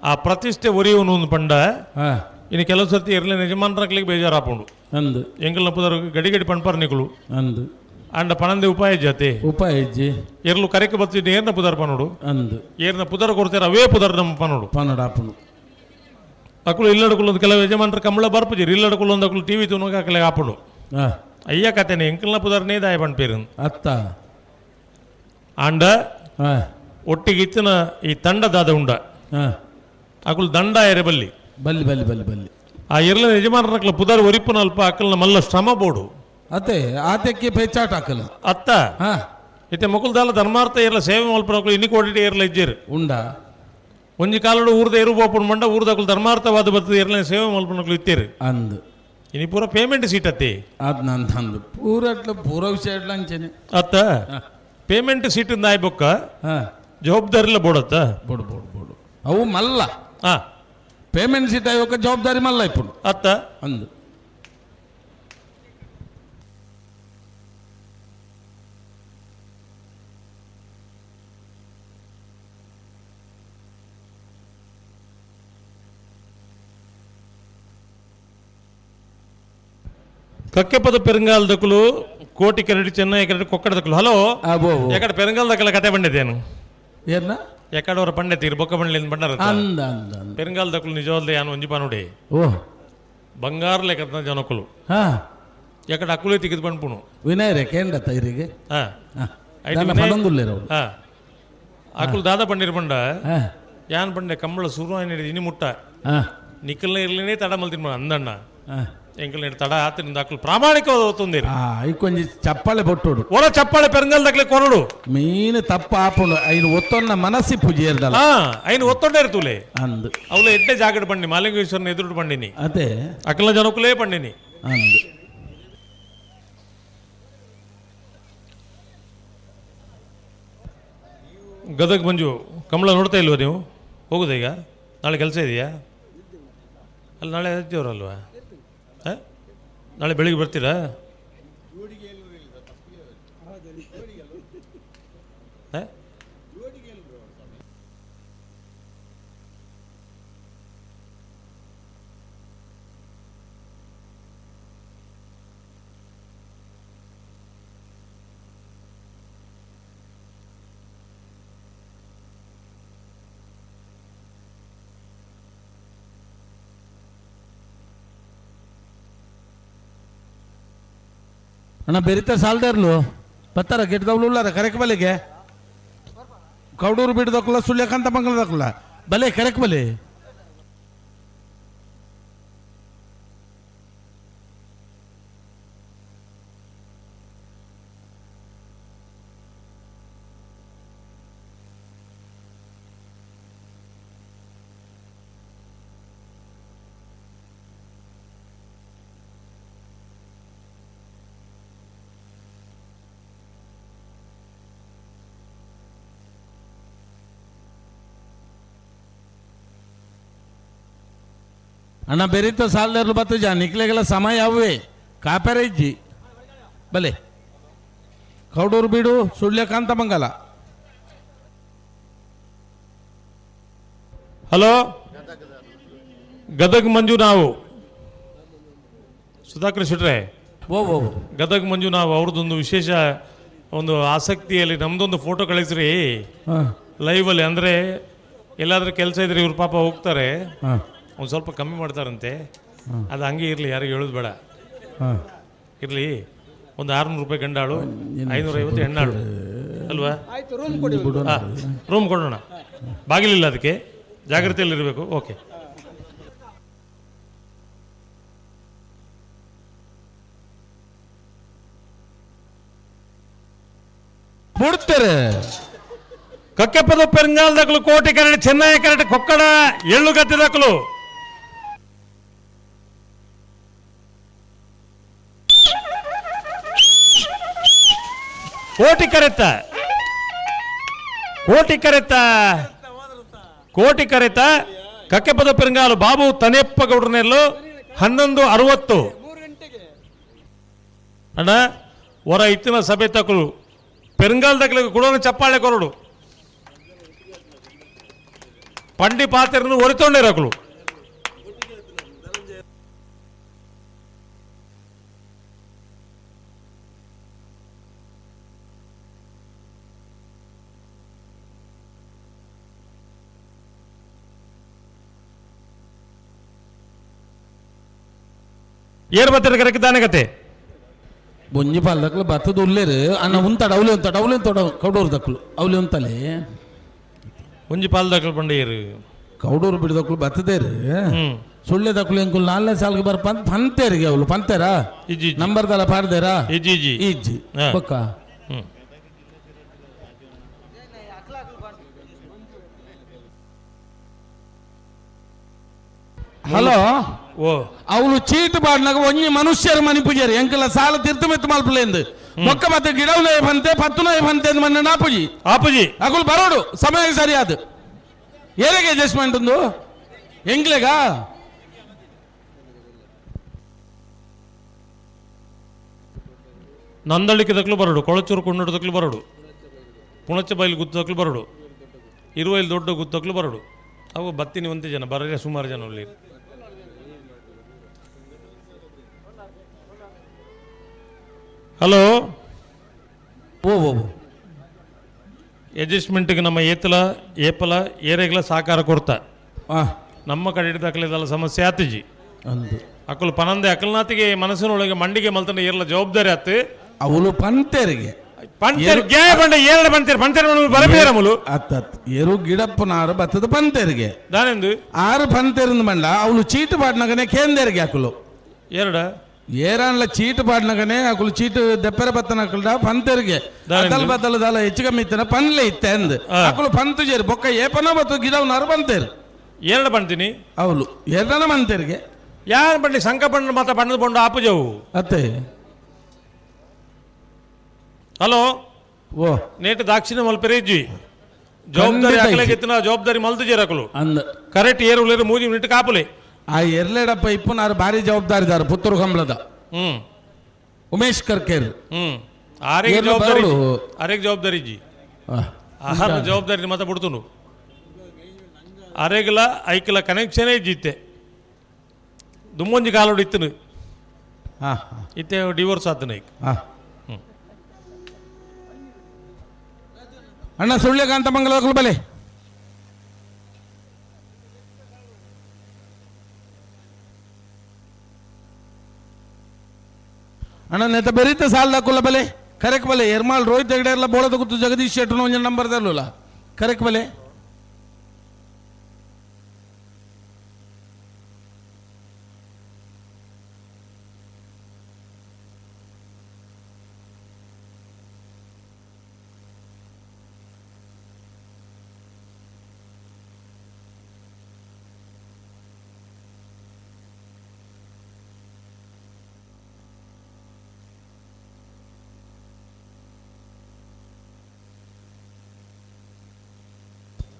ಆ ಪ್ರತಿಷ್ಠೆ ಒರಿಯವನು ಒಂದು ಪಂಡ ಇನ್ನು ಕೆಲವು ಸರ್ತಿ ಇರ್ಲಿನ ಯಜಮಾನ್ರಕ್ಲಿಗೆ ಬೇಜಾರಾಪುಂಡು ಅಂದು ಎಂಕಲ್ನ ಪುದರ್ ಗಡಿ ಗಡಿ ಪಣ್ಪರ್ ನಿಕುಲು ಅಂದು ಅಂಡ ಪಣಂದೆ ಉಪಾಯ ಜಾತೆ ಉಪಾಯ ಇಜ್ಜಿ ಎರ್ಲು ಕರೆಕ್ ಬತ್ತಿದ್ದು ಏರ್ನ ಪುದರ್ ಪನೋಡು ಅಂದು ಏರ್ನ ಪುದರ್ ಕೊಡ್ತಾರೆ ಅವೇ ಪುದರ್ ನಮ್ಮ ಪನೋಡು ಪನೋಡು ಆಪುಂಡು ಅಕುಲು ಇಲ್ಲಡಕುಲು ಕೆಲವು ಯಜಮಾನ್ರ ಕಂಬಳ ಬರ್ಪುಜಿರು ಇಲ್ಲಡಕುಲು ಒಂದು ಅಕುಲು ಟಿವಿ ತೂನಗ ಅಕಲೆ ಆಪುಂಡು ಅಯ್ಯ ಕತೆನೆ ಎಂಕಲ್ನ ಪುದರ್ನೇ ದಾಯ ಪಣ್ಪೇರು ಅತ್ತ ಆಂಡ ಒಟ್ಟಿಗೆ ಇತ್ತಿನ ಈ ತಂಡದಾದ ಉಂಡ ಅಕುಲು ದಂಡ ಎರೆ ಬಲ್ಲಿ ಬಲ್ಲಿ ಬಲ್ಲಿ ಬಲ್ಲಿ ಬಲ್ಲಿ ಆ ಇರ್ಲಿನ ಯಜಮಾನರಕ್ಲ ಪುದರ್ ಒರಿಪುನ ಅಲ್ಪ ಅಕಲ್ನ ಮಲ್ಲ ಶ್ರಮ ಬೋಡು ಅತ್ತೆ ಆತಕ್ಕೆ ಪೇಚಾಟ ಹಾಕಲ್ಲ ಅತ್ತ ಇತ್ತೆ ಮೊಕುಲ್ದಾಲ ಧರ್ಮಾರ್ಥ ಇರಲ ಸೇವೆ ಮಲ್ಪನಕುಲು ಇನ್ನಿ ಕೋಟಿ ಇರಲ ಇಜ್ಜೇರು ಉಂಡ ಒಂಜಿ ಕಾಲಡು ಊರ್ದ ಇರು ಬೋಪುಣ ಮಂಡ ಊರ್ದಕುಲು ಧರ್ಮಾರ್ಥವಾದ ಬರ್ತದೆ ಇರಲ ಸೇವೆ ಮಲ್ಪನಕುಲು ಇತ್ತೇರು ಅಂದು ಇನಿ ಪೂರ ಪೇಮೆಂಟ್ ಸೀಟ್ ಅತ್ತೆ ಅದು ನಂದು ಅಂದು ಪೂರ ಅಟ್ಲ ಪೂರ ವಿಷಯ ಅಟ್ಲ ಅಂಚೆನೆ ಅತ್ತ ಪೇಮೆಂಟ್ ಸೀಟ್ ನಾಯ್ ಬೊಕ್ಕ ಜವಾಬ್ದಾರಿಲ್ಲ ಬೋಡತ್ತ ಬೋಡು ಬೋಡು ಬೋಡು ಅವು ಮಲ್ಲ ಪೇಮೆಂಟ್ ಸೀಟ್ ಆಯ್ಕ ಜವಾಬ್ದಾರಿ ಮಲ್ಲ ಇಪ್ಪುಂಡು ಅತ್ತ ಅಂದು ಕಕ್ಕೆಪದ ಪೆರಂಗಾಲ್ ದಕ್ಕಲು ಕೋಟಿ ಕರಡಿ ಚೆನ್ನೈ ಕರಡಿ ಕೊಕ್ಕಡ ದಕ್ಕಲು ಹಲೋ ಎಕಡ ಪೆರಂಗಾಲ್ ದಕ್ಕಲ ಕತೆ ಬಂಡಿದ್ದೇನು ಏನ ಎಕಡವರ ಪಂಡೆ ತೀರು ಬೊಕ್ಕ ಬಂಡ್ಲಿಂದ ಬಂಡಾರ ಅಂದ ಅಂದ ಅಂದ ಪೆರಂಗಾಲ್ ದಕ್ಕಲು ನಿಜವಾದ ಯಾನು ಒಂಜಿ ಪಾನುಡೆ ಓ ಬಂಗಾರ ಲೆಕ್ಕದ ಜನಕುಲು ಎಕಡ ಅಕ್ಕುಲೇ ತಿಗಿದು ಬಂಡ್ಪುಣು ವಿನಯ್ ರೇ ಕೇಂದ್ರ ತೈರಿಗೆ ಪಣೊಂದುಲ್ಲೇರು ಅಕುಲು ದಾದ ಬಂಡಿರ್ ಬಂಡ ಯಾನ್ ಬಂಡೆ ಕಂಬಳ ಸುರು ಇನಿ ಮುಟ್ಟ ನಿಕ್ಕಲ್ನ ಇರ್ಲಿನೇ ತಡ ಮಲ್ತಿನ್ ಅಂದಣ್ಣ ಎಂಕಲ್ ತಡ ಆತಿನ ಅಕುಲು ಪ್ರಾಮಾಣಿಕವಾದ ಒತ್ತುಂದಿರು ಐಕೊಂಜಿ ಚಪ್ಪಾಳೆ ಬೊಟ್ಟೋಡು ಒಳ ಚಪ್ಪಾಳೆ ಪೆರಂಗಲ್ ದಕ್ಲೆ ಕೊರಡು ಮೀನು ತಪ್ಪ ಆಪುಂಡು ಐನು ಒತ್ತೊನ್ನ ಮನಸ್ಸಿ ಪೂಜೆ ಇರ್ದಲ್ಲ ಐನು ಒತ್ತೊಂಡೆ ಇರ್ತುಲೆ ಅಂದು ಅವಳು ಎಡ್ಡೆ ಜಾಗಡ್ ಬಂಡಿ ಮಾಲಿಂಗೇಶ್ವರನ ಎದುರು ಬಂಡಿನಿ ಅದೇ ಅಕಲ ಜನಕುಲೇ ಬಂಡಿನಿ ಅಂದು Gadag ಮಂಜು ಕಂಬಳ ನೋಡ್ತಾ ಇಲ್ವಾ ನೀವು? ಹೋಗುದಾ ಈಗ? ನಾಳೆ ಕೆಲಸ ಇದೆಯಾ? ಅಲ್ಲಿ ನಾಳೆ ಅಲ್ವಾ? ಹಾಂ, ನಾಳೆ ಬೆಳಿಗ್ಗೆ ಬರ್ತೀರಾ? ಹಾಂ, ಅಣ್ಣ ಬೆರಿತ ಸಾಲ್ದಾರ್ಲು ಬತ್ತಾರ ಗಿಡದವ್ಲು ಉಳ್ಳಾರ ಕರೆಕ್ ಬಲಿಗೆ ಕೌಡೂರು ಬಿಡ್ದಕ್ಕಲ್ಲ ಸುಳ್ಯಕಂತ ಮಂಗಳದಕ್ಕಲ್ಲ ಬಲೆ ಕರೆಕ್ ಬಲೆ. ಅಣ್ಣ ಬೆರಿತ ಸಾಲದರ್ಲು ಬತ್ತ ಜಾ ನಿಕ್ಲೆಗೆಲ್ಲ ಸಮಯ ಅವೇ ಕಾಪೆರ ಇಜ್ಜಿ ಬಲೆ ಕೌಡೂರು ಬೀಡು ಸುಳ್ಯಕಾಂತ ಮಂಗಲ. ಹಲೋ ಗದಗ್ ಮಂಜು ನಾವು ಸುಧಾಕರ್ ಶೆಟ್ರೆ. ಓ ಓ ಗದಗ್ ಮಂಜು ನಾವು ಅವ್ರದ್ದೊಂದು ವಿಶೇಷ ಒಂದು ಆಸಕ್ತಿಯಲ್ಲಿ ನಮ್ಮದೊಂದು ಫೋಟೋ ಕಳಿಸ್ರಿ ಲೈವಲ್ಲಿ. ಅಂದರೆ ಎಲ್ಲಾದರೂ ಕೆಲಸ ಇದ್ರೆ ಇವ್ರ ಪಾಪ ಹೋಗ್ತಾರೆ, ಒಂದು ಸ್ವಲ್ಪ ಕಮ್ಮಿ ಮಾಡ್ತಾರಂತೆ. ಅದು ಹಂಗೆ ಇರಲಿ, ಯಾರಿಗೆ ಹೇಳೋದು ಬೇಡ, ಇರಲಿ. ಒಂದು 600 ರೂಪಾಯಿ ಗಂಡಾಳು, 550 ಹೆಣ್ಣಾಳು ಅಲ್ವಾ? ಹಾಂ, ರೂಮ್ ಕೊಡೋಣ, ಬಾಗಿಲಿಲ್ಲ ಅದಕ್ಕೆ, ಜಾಗ್ರತೆಯಲ್ಲಿರಬೇಕು. ಓಕೆ, ಬಿಡ್ತಾರೆ. ಕಕ್ಕೆಪದ ಪೆರಂಗಾಲದಕ್ಕಲು ಕೋಟೆ ಕರಡಿ ಚೆನ್ನೈ ಕರಡಿ ಕೊಕ್ಕಡ ಎಳ್ಳು ಗದ್ದೆದಕ್ಕಲು ಕೋಟಿ ಕರೆತ ಕೋಟಿ ಕರೆತ ಕೋಟಿ ಕರೆತ ಕಕ್ಕೆಪದ ಪೆರಂಗಾಲು ಬಾಬು ತನೆಪ್ಪ ಗೌಡ್ರನೆಲ್ಲು 11:60. ಅಣ್ಣ ಹೊರ ಇತ್ತಿನ ಸಭೆ ತಕಲು ಪೆರಂಗಾಲ್ ದಕ್ಕಲಿಗೆ ಕೊಡೋಣ ಚಪ್ಪಾಳೆ ಕೊರಡು ಪಂಡಿ ಪಾತ್ರೆಯನ್ನು ಒರಿತೊಂಡಿರಕಲು. ಏರ್ ಬತ್ತಿರ ಕರೆಕ್ಕಿದ್ದಾನೆ ಕತೆ ಬೊಂಜಿ ಪಾಲ್ದಕ್ಲು ಬತ್ತದ ಉಲ್ಲೇರು ಅಣ್ಣ ಉಂತಾಡ ಅವಲಿ ಉಂತಾಡ ಅವಲಿ ಉಂತಾಡ ಕೌಡೂರು ದಕ್ಕಲು ಅವಲಿ ಉಂತಲೆ ಒಂಜಿ ಪಾಲ್ದಕ್ಲು ಬಂಡೇರು ಕೌಡೂರು ಬಿಡದಕ್ಲು ಬತ್ತದೇರು ಸುಳ್ಳೆ ದಕ್ಕಲು ಎಂಕುಲು ನಾಲ್ನೇ ಸಾಲ್ಗೆ ಬರ್ಪ ಅಂತ ಪಂತೇರಿಗೆ ಅವಳು ಪಂತೇರಾ ನಂಬರ್ದಲ್ಲ ಪಾಡ್ದೇರಾ ಇಜ್ಜಿ ಇಜ್ಜಿ ಬೊಕ್ಕ. ಹಲೋ ಓ ಅವಳು ಚೀಟ್ ಪಾಡ್ನಾಗ ಒಂಜಿ ಮನುಷ್ಯರು ಮನಿ ಪೂಜಾರಿ ಎಂಕಲ ಸಾಲ ತಿರ್ತು ಮೆತ್ತು ಮಲ್ಪಲೇಂದು ಮೊಕ್ಕ ಮತ್ತೆ ಗಿಡವನೇ ಬಂತೆ ಪತ್ತುನೇ ಬಂತೆ ಮನ್ನ ನಾಪುಜಿ ಆಪುಜಿ ಅಗುಲು ಬರೋಡು ಸಮಯ ಸರಿಯಾದ ಏರೆಗೆ ಅಡ್ಜಸ್ಟ್ಮೆಂಟ್ ಒಂದು ಎಂಗ್ಲೆಗ ನಂದಳಿಕೆ ದಕ್ಲು ಬರೋಡು ಕೊಳಚೂರು ಕೊಂಡೋಡು ದಕ್ಲು ಬರೋಡು ಪುಣಚ ಬೈಲು ಗುತ್ತಕ್ಲು ಬರೋಡು ಇರುವೈಲು ದೊಡ್ಡ ಗುತ್ತಕ್ಲು ಬರೋಡು ಅವು ಬತ್ತಿನಿ ಒಂದೇ ಜನ ಬರರೆ ಸುಮಾರು ಜನ ಅಲ್ಲಿ. ಹಲೋ ಓ ಓ ಅಡ್ಜಸ್ಟ್ಮೆಂಟ್ಗೆ ನಮ್ಮ ಏತಲ ಏಪಲ ಏರೆಗ್ಲ ಸಹಕಾರ ಕೊಡ್ತ ನಮ್ಮ ಕಡೆ ಹಿಡಿದಾಕಲಿದಲ್ಲ ಸಮಸ್ಯೆ ಆತಿಜಿ ಅಂದು ಅಕಲು ಪನಂದೆ ಅಕಲ್ನಾತಿಗೆ ಮನಸ್ಸಿನೊಳಗೆ ಮಂಡಿಗೆ ಮಲ್ತಂಡ ಏರ್ಲ ಜವಾಬ್ದಾರಿ ಆತು ಅವಳು ಪಂತೇರಿಗೆ ಪಂತೇರ್ ಗೇ ಬಂಡ ಏರಡ ಪಂತೇರ್ ಪಂತೇರ್ ಬರಬೇರ ಮುಲು ಅತ್ತತ್ ಏರು ಗಿಡಪ್ಪನಾರು ಬತ್ತದ ಪಂತೇರಿಗೆ ದಾನೆಂದು ಆರು ಪಂತೇರಿಂದ ಬಂಡ ಅವಳು ಚೀಟು ಪಾಡ್ನಗನೆ ಕೇಂದೇರಿಗೆ ಅಕಲು ಎರಡ ಏರಾನ್ಲ ಚೀಟು ಪಾಡ್ನಗನೆ ಅಕುಲು ಚೀಟು ದೆಪ್ಪರ ಬತ್ತನ ಅಕುಲ್ಡ ಪಂತೇರಿಗೆ ಅದಲ್ ಬದಲ ದಲ ಹೆಚ್ಚು ಕಮ್ಮಿ ಇತ್ತನ ಪನ್ಲೆ ಇತ್ತೆ ಅಂದ್ ಅಕುಲು ಪಂತು ಜೇರು ಬೊಕ್ಕ ಏಪನ ಬತ್ತು ಗಿಡವನಾರು ಪಂತೇರು ಎರಡು ಪಂತೀನಿ ಅವಳು ಎರಡನ ಮಂತೇರಿಗೆ ಯಾರು ಬಂಡಿ ಸಂಕ ಬಣ್ಣ ಮಾತ್ರ ಬಣ್ಣದ ಬೊಂಡ ಆಪುಜವು ಅತ್ತೆ ಹಲೋ ಓ ನೇಟ್ ದಾಕ್ಷಿಣ ಮಲ್ಪೆರೆ ಇಜ್ಜಿ ಜವಾಬ್ದಾರಿ ಅಕಲೆಗೆ ಜವಾಬ್ದಾರಿ ಮಲ್ತು ಅಕಲು ಅಂದ ಕರೆಕ್ಟ್ ಏರು ಉಳ್ಳೇರು 3 ಮಿನಿಟ್ ಕಾಪುಲೆ. ಆ ಎರ್ಲೇಡಪ್ಪ ಇಪ್ಪುನಾರು ಭಾರಿ ಜವಾಬ್ದಾರಿದಾರ ಪುತ್ತೂರು ಕಂಬಳದ ಉಮೇಶ್ ಕರ್ಕೇರ್. ಆರೇಗೆ ಜವಾಬ್ದಾರಿ, ಆರೇಗೆ ಜವಾಬ್ದಾರಿ ಜಿ ಆಹಾರ ಜವಾಬ್ದಾರಿ ಮತ್ತೆ ಬಿಡ್ತುನು. ಆರೇಗಲ ಐಕಲ ಕನೆಕ್ಷನ್ ಜಿತ್ತೆ ದುಮ್ಮೊಂಜಿ ಕಾಲೋಡು ಇತ್ತನು ಇತ್ತೆ ಡಿವೋರ್ಸ್ ಆತನ ಐಕ್. ಅಣ್ಣ ಸುಳ್ಯಕಾಂತ ಮಂಗಲ ಬಲೆ ಅಣ್ಣ ನೆತ್ತ ಬೆರೀತ ಸಾಲದ ಕುಲ್ಲ ಬಲೆ ಕರೆಕ್ ಬಲೆ ಎರ್ಮಾಲ್ ರೋಹಿತ್ ಹೆಗಡೆ ಎಲ್ಲ ಬೋಳದ ಕೂತು ಜಗದೀಶ್ ಶೆಟ್ಟರ್ ಒಂಜಿ ನಂಬರ್ ತರಲಿಲ್ಲ ಕರೆಕ್ ಬಲೆ.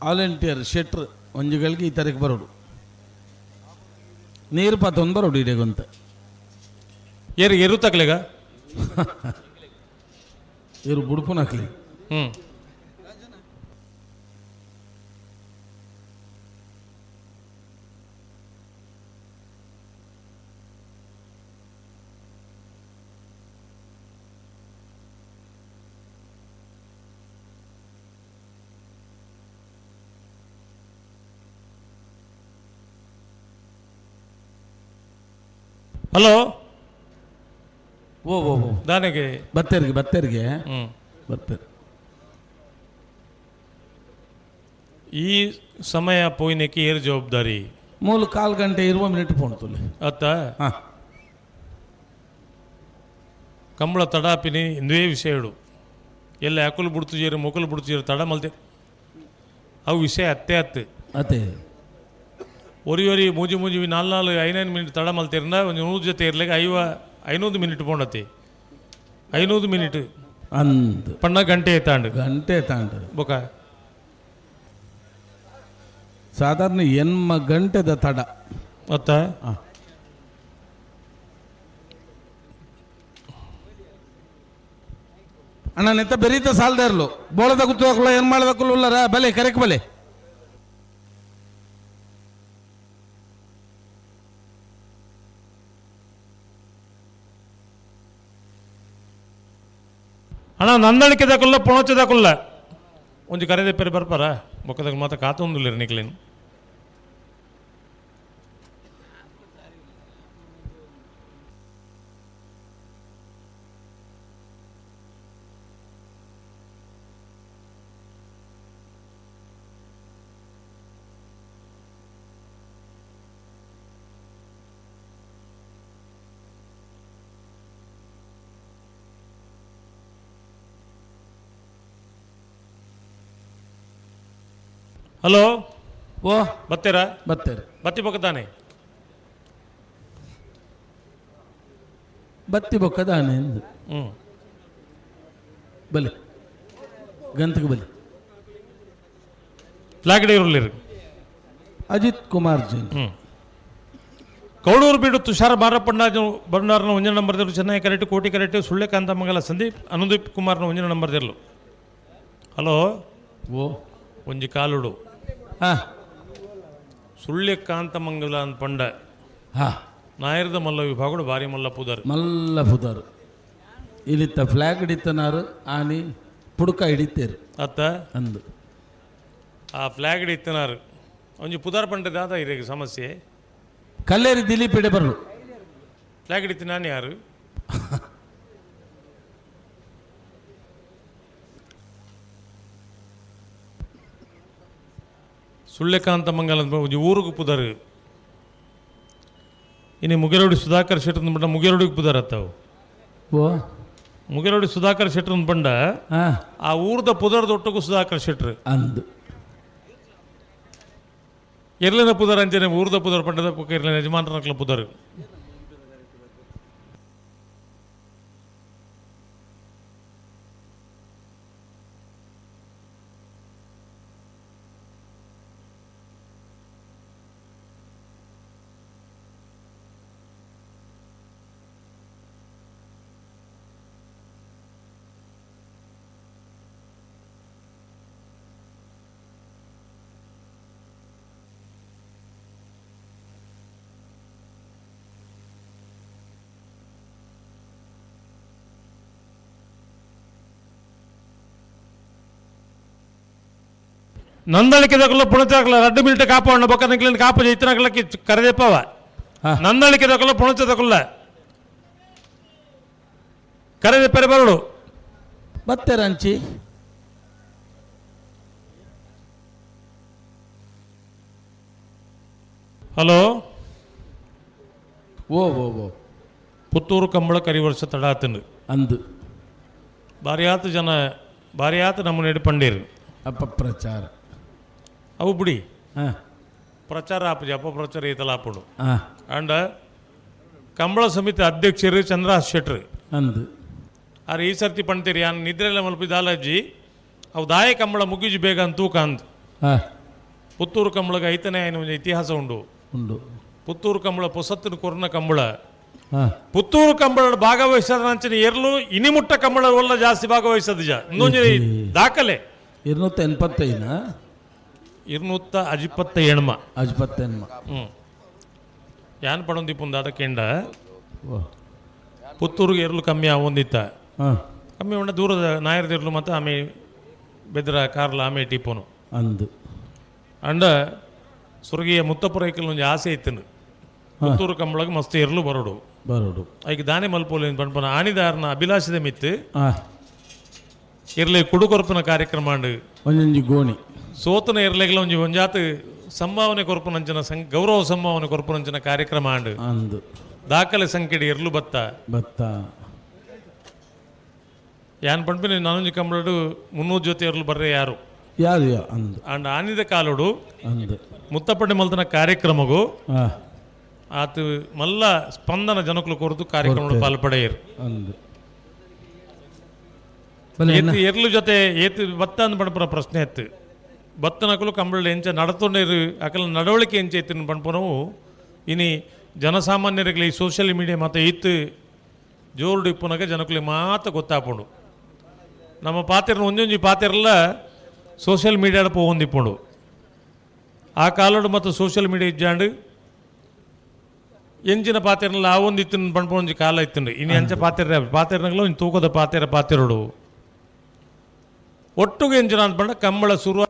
ವಾಲಂಟಿಯರ್ ಶೆಟ್ರ್ ಒಂಜುಗಳಿಗೆ ಈ ತಾರೀಕು ಬರೋಡು ನೀರು ಪಾತೊಂದು ಬರೋಡು ಇಡೀಗಂತ. ಏರು ಎರು ತಕ್ಲೆಗ ಇರು ಬುಡ್ಪುನ ಹಾಕ್ಲಿ. ಹಲೋ ಓ ಓ ಓ ದಾನೆಗೆ ಬತ್ತೇರಿಗೆ ಬತ್ತೇರಿಗೆ ಬತ್ತೇರಿ. ಈ ಸಮಯ ಪೋಯಿನಕ್ಕೆ ಏರ್ ಜವಾಬ್ದಾರಿ ಮೂಲ ಕಾಲು ಗಂಟೆ 20 ಮಿನಿಟ್ ಪೋಣುತ್ತಲ್ಲ ಅತ್ತ ಕಂಬಳ ತಡಾಪಿನಿ ಇಂದುವೇ ವಿಷಯಡು ಎಲ್ಲ ಅಕುಲು ಬುಡ್ತುಜೇರು ಮೊಕಲು ಬುಡ್ತುಜೇರು ತಡ ಮಲ್ತೆ ಅವು ವಿಷಯ ಅತ್ತೆ ಅತ್ತೆ ಅತ್ತೆ ಒರಿ ಒರಿ ಮೂಜಿ ಮೂಜಿ 4 4 5 5 ಮಿನಿಟ್ ತಡ ಮಲ್ತಿರಂದ ಒಂದು 100 ಜೊತೆ ಇರ್ಲಿಕ್ಕೆ 500 ಮಿನಿಟ್ ಪೋಂಡತಿ 500 ಮಿನಿಟ್ ಅಂದ್ ಪಣ್ಣ ಗಂಟೆ ತಾಂಡು ಗಂಟೆ ತಾಂಡು ಬೊಕ ಸಾಧಾರಣ 8 ಗಂಟೆದ ತಡ ಅತ್ತ ಅಣ್ಣ ನೆತ್ತ ಬೆರೀತ ಸಾಲದ ಇರ್ಲು ಬೋಳದ ಗುತ್ತುವಕ್ಕಲ್ಲ ಏನು ಮಾಡೋದಕ್ಕಲ್ಲ ಉಳ್ಳಾರ ಬಲೆ ಕರೆಕ್ ಬಲೆ. ಅಣ್ಣ ನಂದಣಿಕೆ ದಾಕುಲ್ಲ ಪೊಣಚೆ ದಾಕುಲ್ಲ ಒಂಜಿ ಕರೆದೆ ಪೇರು ಬರ್ಪಾರ ಬೊಕ್ಕದಾಗ ಮಾತ ಕಾತೊಂದುಲ್ಲೇರು ನಿಕ್ಲೇನು. ಹಲೋ ಓ ಬತ್ತೀರಾ? ಬತ್ತೀರಿ. ಬತ್ತಿ ಬೊಕ್ಕ ತಾನೆ ಬತ್ತಿ ಬೊಕ್ಕ ದಾನೆ ಎಂದು ಬಲೆ ಗಂತಕ್ಕೆ ಬಲೆ ಫ್ಲಾಗ್ ಇರಲಿರಿ ಅಜಿತ್ ಕುಮಾರ್ ಜೈನ್. ಕೌಡೂರು ಬೀಡು ತುಷಾರ ಬಾರಪ್ಪಣ್ಣ ಬಂಡಾರನ ಒಂಜನ ನಂಬರ್ ದಿರಲು ಚೆನ್ನೈ ಕರೆಕ್ಟ್ ಕೋಟಿ ಕರೆಕ್ಟ್ ಸುಳ್ಳೆಕಾಂತ ಮಂಗಲ ಸಂದೀಪ್ ಅನುದೀಪ್ ಕುಮಾರ್ನ ಒಂಜನ ನಂಬರ್ ದಿರಲು. ಹಲೋ ಓ ಒಂಜಿ ಕಾಲುಡು ಸುಳ್ಯಕಾಂತ ಮಂಗಲ ಅಂತ ಪಂಡ ನಾಯರ್ದ ಮಲ್ಲ ವಿಭಾಗಡು ಭಾರಿ ಮಲ್ಲ ಪುದರ್ ಮಲ್ಲ ಪುದರ್ ಇಲ್ಲಿತ್ತ ಫ್ಲಾಗ್ ಹಿಡಿತನಾರು ಆನಿ ಪುಡುಕ ಹಿಡಿತೇರು ಅತ್ತ ಅಂದು ಆ ಫ್ಲಾಗ್ ಹಿಡಿತನಾರು ಒಂಜಿ ಪುದರ್ ಪಂಡ ದಾದ ಇರೇಗ ಸಮಸ್ಯೆ ಕಲ್ಲೇರಿ ದಿಲೀಪ್ ಇಡೆ ಬರಲು ಫ್ಲಾಗ್ ಹಿಡಿತನಾನು ಯಾರು ಸುಳ್ಯಕಾಂತ ಮಂಗಲ ಒಂಜಿ ಊರುಗು ಪುದರ್ ಇನ್ನು ಮುಗಿರೋಡಿ ಸುಧಾಕರ್ ಶೆಟ್ಟರ್ ಬಂಡ ಮುಗಿರೋಡಿಗೆ ಪುದರ್ ಅತ್ತವು ಓ ಮುಗಿರೋಡಿ ಸುಧಾಕರ್ ಶೆಟ್ಟರ್ ಬಂಡ ಆ ಊರ್ದ ಪುದರ್ ದೊಟ್ಟಗೂ ಸುಧಾಕರ್ ಶೆಟ್ರು ಅಂದು ಎರ್ಲಿನ ಪುದರ್ ಅಂಚನೆ ಊರ್ದ ಪುದರ್ ಪಂಡದ ಇರ್ಲಿನ ಯಜಮಾನ್ರನಕ್ಲ ಪುದರ್ ನಂದಳಿಕೆದಕುಲ್ಲ ಪುಣಚದಕುಲ್ಲ ರಡ್ಡು ಮಿನಿಟ್ ಕಾಪು ಬೊಕ್ಕ ನಿಕ್ಲಿನ ಕಾಪು ಇತ್ತನಕಲ್ಲ ಕರೆದೆಪ್ಪವ ನಂದಳಿಕೆದಕುಲ್ಲ ಪುಣಚದಕುಲ್ಲ ಕರೆದೆಪ್ಪರೆ ಬರಡು ಬತ್ತೆರಂಚಿ ಹಲೋ ಓ ಓ ಓ ಪುತ್ತೂರು ಕಂಬಳ ಕರಿವರ್ಷ ತಡಾತನು ಅಂದು ಬಾರಿಯಾತ ಜನ ಬಾರಿಯಾತ ನಮ್ಮನೆ ಪಂಡೀರು ಅಪಪ್ರಚಾರ ಅವು ಬಿಡಿ ಪ್ರಚಾರ ಆಪುಜಿ ಅಪಪ್ರಚಾರ ಈತಲ ಆಪುಡು ಅಂಡ ಕಂಬಳ ಸಮಿತಿ ಅಧ್ಯಕ್ಷರು ಚಂದ್ರಹಾಸ್ ಶೆಟ್ರು ಅಂದು ಆರ್ ಈ ಸರ್ತಿ ಪಣ್ತೀರಿ ಯಾನ್ ನಿದ್ರೆಲ್ಲ ಮಲ್ಪಿ ದಾಲಜ್ಜಿ ಅವು ದಾಯ ಕಂಬಳ ಮುಗಿಜಿ ಬೇಗ ಅಂತ ತೂಕ ಅಂದ್ ಪುತ್ತೂರು ಕಂಬಳಗೆ ಐತನೇ ಒಂದು ಇತಿಹಾಸ ಉಂಡು ಉಂಡು ಪುತ್ತೂರು ಕಂಬಳ ಪೊಸತ್ತಿನ ಕೊರ್ನ ಕಂಬಳ ಪುತ್ತೂರು ಕಂಬಳ ಭಾಗವಹಿಸದ ಅಂಚಿನ ಎರ್ಲು ಇನಿಮುಟ್ಟ ಕಂಬಳ ಒಲ್ಲ ಜಾಸ್ತಿ ಭಾಗವಹಿಸದ ಜ ಇನ್ನೊಂದು ದಾಖಲೆ 285 257 ಅಜ್ಪತ್ತೆನ್ಮ ಹ್ಞೂ ಯಾನ್ ಪಡೊಂದಿಪ್ಪುಂದು ಅದಕ್ಕೆಂಡ ಪುತ್ತೂರಿಗೆ ಎರ್ಲು ಕಮ್ಮಿ ಆವೊಂದಿತ್ತ ಕಮ್ಮಿ ಉಂಡ ದೂರದ ನಾಯರ್ದ ಎರ್ಲು ಮತ್ತು ಆಮೆ ಬೆದ್ರ ಕಾರ್ಲ ಆಮೆ ಟಿಪ್ಪುನು ಅಂದು ಅಂಡ ಸ್ವರ್ಗೀಯ ಮುತ್ತಪುರೈಕಲ್ ಒಂಜಿ ಆಸೆ ಇತ್ತನು ಪುತ್ತೂರು ಕಂಬಳಗೆ ಮಸ್ತ್ ಎರ್ಲು ಬರೋಡು ಬರೋಡು ಐಕ್ ದಾನೆ ಮಲ್ಪೋಲಿ ಪನ್ಪನ ಆಣಿದಾರನ ಅಭಿಲಾಷದ ಮಿತ್ತು ಇರ್ಲಿ ಕುಡುಕೊರ್ಪುನ ಕಾರ್ಯಕ್ರಮ ಅಂಡು ಒಂಜೊಂಜಿ ಗೋಣಿ ಸೋತನ ಇರ್ಲೆಗ್ಲ ಒಂಜಿ ಒಂಜಾತ್ ಸಂಭಾವನೆ ಕೊರ್ಪುನಂಚಿನ ಗೌರವ ಸಂಭಾವನೆ ಕೊರ್ಪುನಂಚಿನ ಕಾರ್ಯಕ್ರಮ ಅಂಡು ಅಂದು ದಾಖಲೆ ಸಂಖ್ಯೆಡ್ ಎರ್ಲು ಬತ್ತ ಬತ್ತ ಯಾನ್ ಪಂಪಿನ ನಾನೊಂಜಿ ಕಂಬಳಡು 300 ಜೊತೆ ಎರ್ಲು ಬರ್ರೆ ಯಾರು ಯಾರು ಅಂದು ಅಂಡ್ ಆನಿದ ಕಾಲೋಡು ಅಂದು ಮುತ್ತಪಡ್ಡೆ ಮಲ್ತನ ಕಾರ್ಯಕ್ರಮಗೂ ಆತ ಮಲ್ಲ ಸ್ಪಂದನ ಜನಕುಲು ಕೊರತು ಕಾರ್ಯಕ್ರಮ ಪಾಲ್ಪಡೆಯರು ಅಂದು ಎರ್ಲು ಜೊತೆ ಏತು ಬತ್ತ ಅಂದ್ ಪಣಪುನ ಪ್ರಶ್ನೆ ಎತ್ತು ಬತ್ತನಕಲು ಕಂಬಳ ಎಂಚ ನಡತೊಂಡೇರು ಅಕಲ ನಡವಳಿಕೆ ಎಂಚ ಎತ್ತಿನ ಪಣಪುನವು ಇನಿ ಜನಸಾಮಾನ್ಯರಿಗೆ ಈ ಸೋಷಿಯಲ್ ಮೀಡಿಯಾ ಮತ್ತು ಇತ್ತು ಜೋರುಡು ಇಪ್ಪುನಾಗ ಜನಕುಲಿ ಮಾತ ಗೊತ್ತಾಪುಂಡು ನಮ್ಮ ಪಾತೆರ್ನ ಒಂಜೊಂಜಿ ಪಾತೆರ್ಲ ಸೋಷಿಯಲ್ ಮೀಡಿಯಾಡ ಪೋವೊಂದಿಪ್ಪುಂಡು ಆ ಕಾಲೋಡು ಮತ್ತು ಸೋಷಿಯಲ್ ಮೀಡಿಯಾ ಇಜ್ಜಾಂಡು ಎಂಚಿನ ಪಾತೆರ್ನಲ್ಲ ಆ ಒಂದು ಇತ್ತಿನ ಪಣ್ಪೊಂಜಿ ಕಾಲ ಇತ್ತುಂಡು ಇನಿ ಅಂಚ ಪಾತೆರ ಪಾತೆರ್ನಗಲ ಒಂಜಿ ತೂಕದ ಪಾತೆರ ಪಾತೆರಡು ಒಟ್ಟುಗೆ ಎಂಚಿನ ಅಂದ್ಪಂಡ ಕಂಬಳ ಸುರು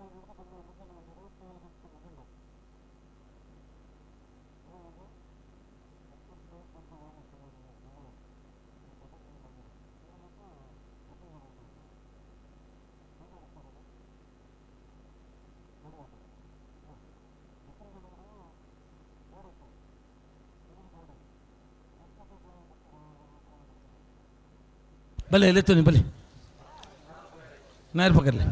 ಬಲೆ ಎಲೆತ್ತೋನಿ ಬಲೆ ನಾಯರ್ ಪಕರ್ಲೆ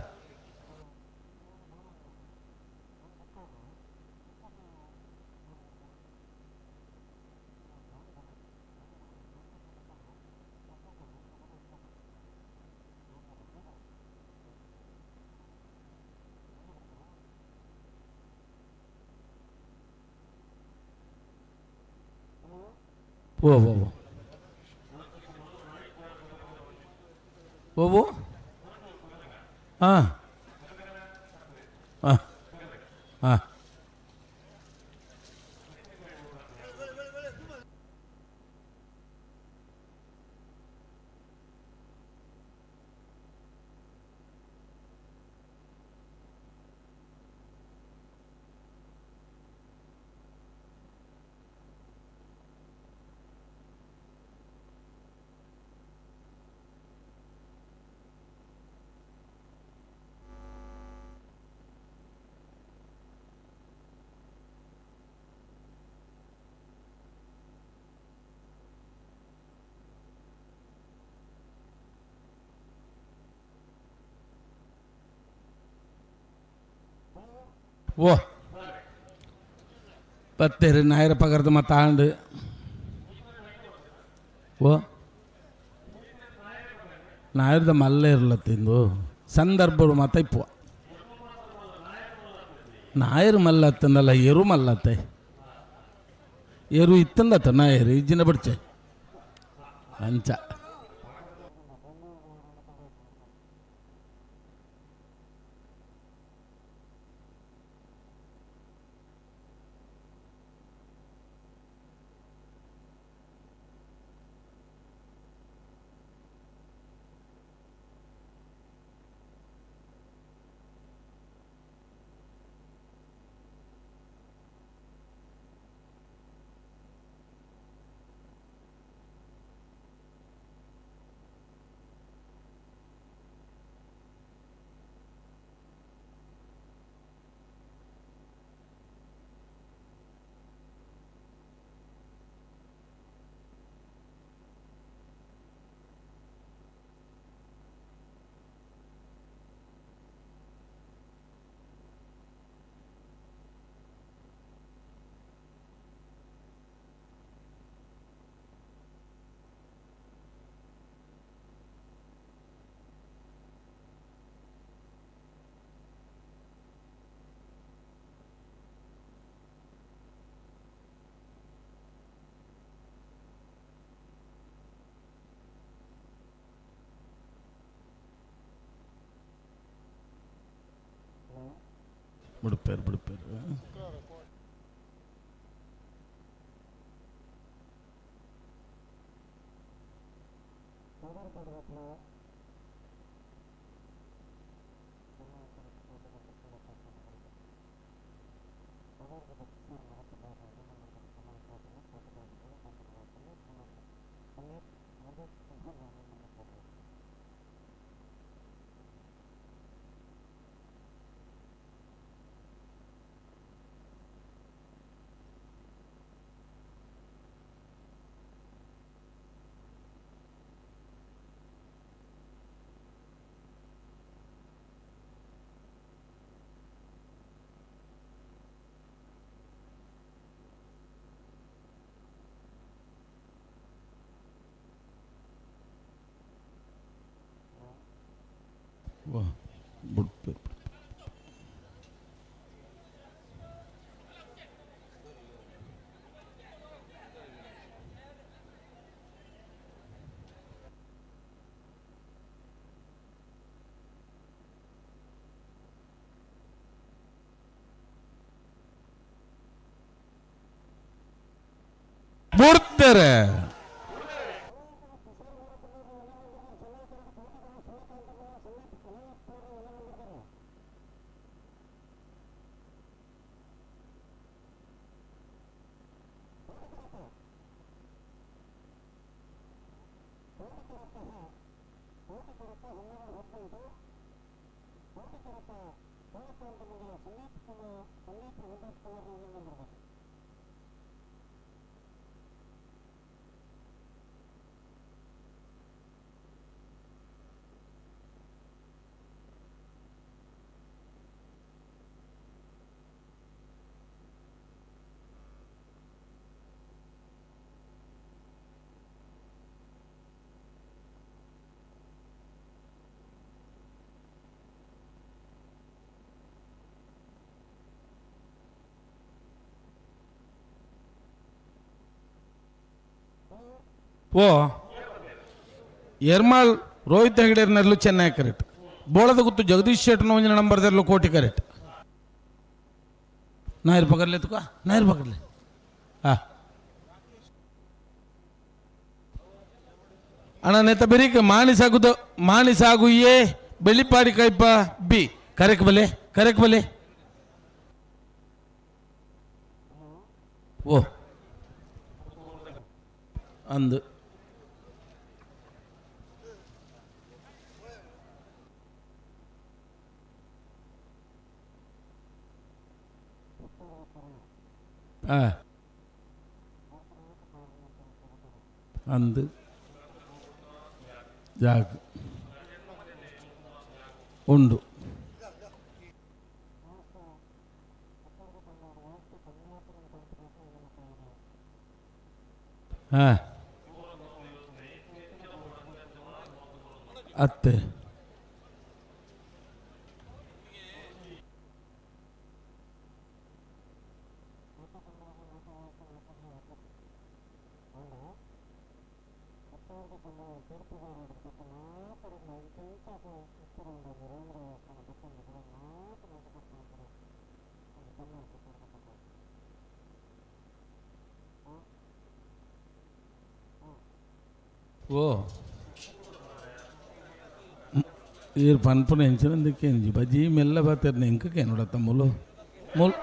ಓ ಓ ಓ ಓ ಹಾಂ ಹಾಂ ಹಾಂ ಓ ಪತ್ತೇರು ನಾಯರ ಪಗರ್ದ ಮತ್ತಾಂಡು ಓ ನಾಯರ್ದ ಮಲ್ಲ ಇರಲ್ಲ ತಿಂದು ಸಂದರ್ಭ ಮತ್ತ ಇಪ್ಪುವ ನಾಯರು ಮಲ್ಲತ್ತಂದಲ್ಲ ಎರು ಮಲ್ಲತ್ತೆ ಎರು ಇತ್ತಂದತ್ತ ನಾಯರು ಇಜ್ಜಿನ ಬಿಡ್ಚೆ ಅಂಚ ಬುಡುಪೇರು ಬುಡುಪೇರು. ಬುಡ್ತಾರೆ. ಓ ಎರ್ಮಾಳ್ ರೋಹಿತ್ ಹೆಗಡೆರ್ನಲ್ಲೂ ಚೆನ್ನೈ ಕರೆಕ್ಟ್, ಬೋಳದ ಗುತ್ತು ಜಗದೀಶ್ ಶೆಟ್ಟರ್ ಒಂಜಿನ ನಂಬರ್ದಲ್ಲೂ ಕೋಟಿ ಕರೆಕ್ಟ್. ನಾಯರ್ ಪಕಡ್ಲೆ ತುಕ ನಾಯರ್ ಪಕಡ್ಲೆ. ಹಾಂ ಅಣ್ಣ ನೆತ್ತ ಬೆರಿಕ ಮಾಣಿ ಸಾಗುದ ಮಾಣಿ ಸಾಗು ಎ ಬೆಳ್ಳಿಪಾಡಿ ಕೈಪ ಬಿ ಕರೆಕ್ ಬಲೆ ಕರೆಕ್ ಬಲೆ. ಓ ಅಂದು ಅಂದು ಜಾಗ ಉಂಡು. ಹಾಂ ಅತ್ತೆ ಓ ಈರ್ ಪನ್ಪುನ ಎಂಚಿನಂದಕ್ಕೇಂಜಿ ಬಜಿ ಮೆಲ್ಲ ಬಾತಿರ್ನ ಇಂಕಕ್ಕೆ ನೋಡತ್ತ ಮೂಲು ಮೂಲು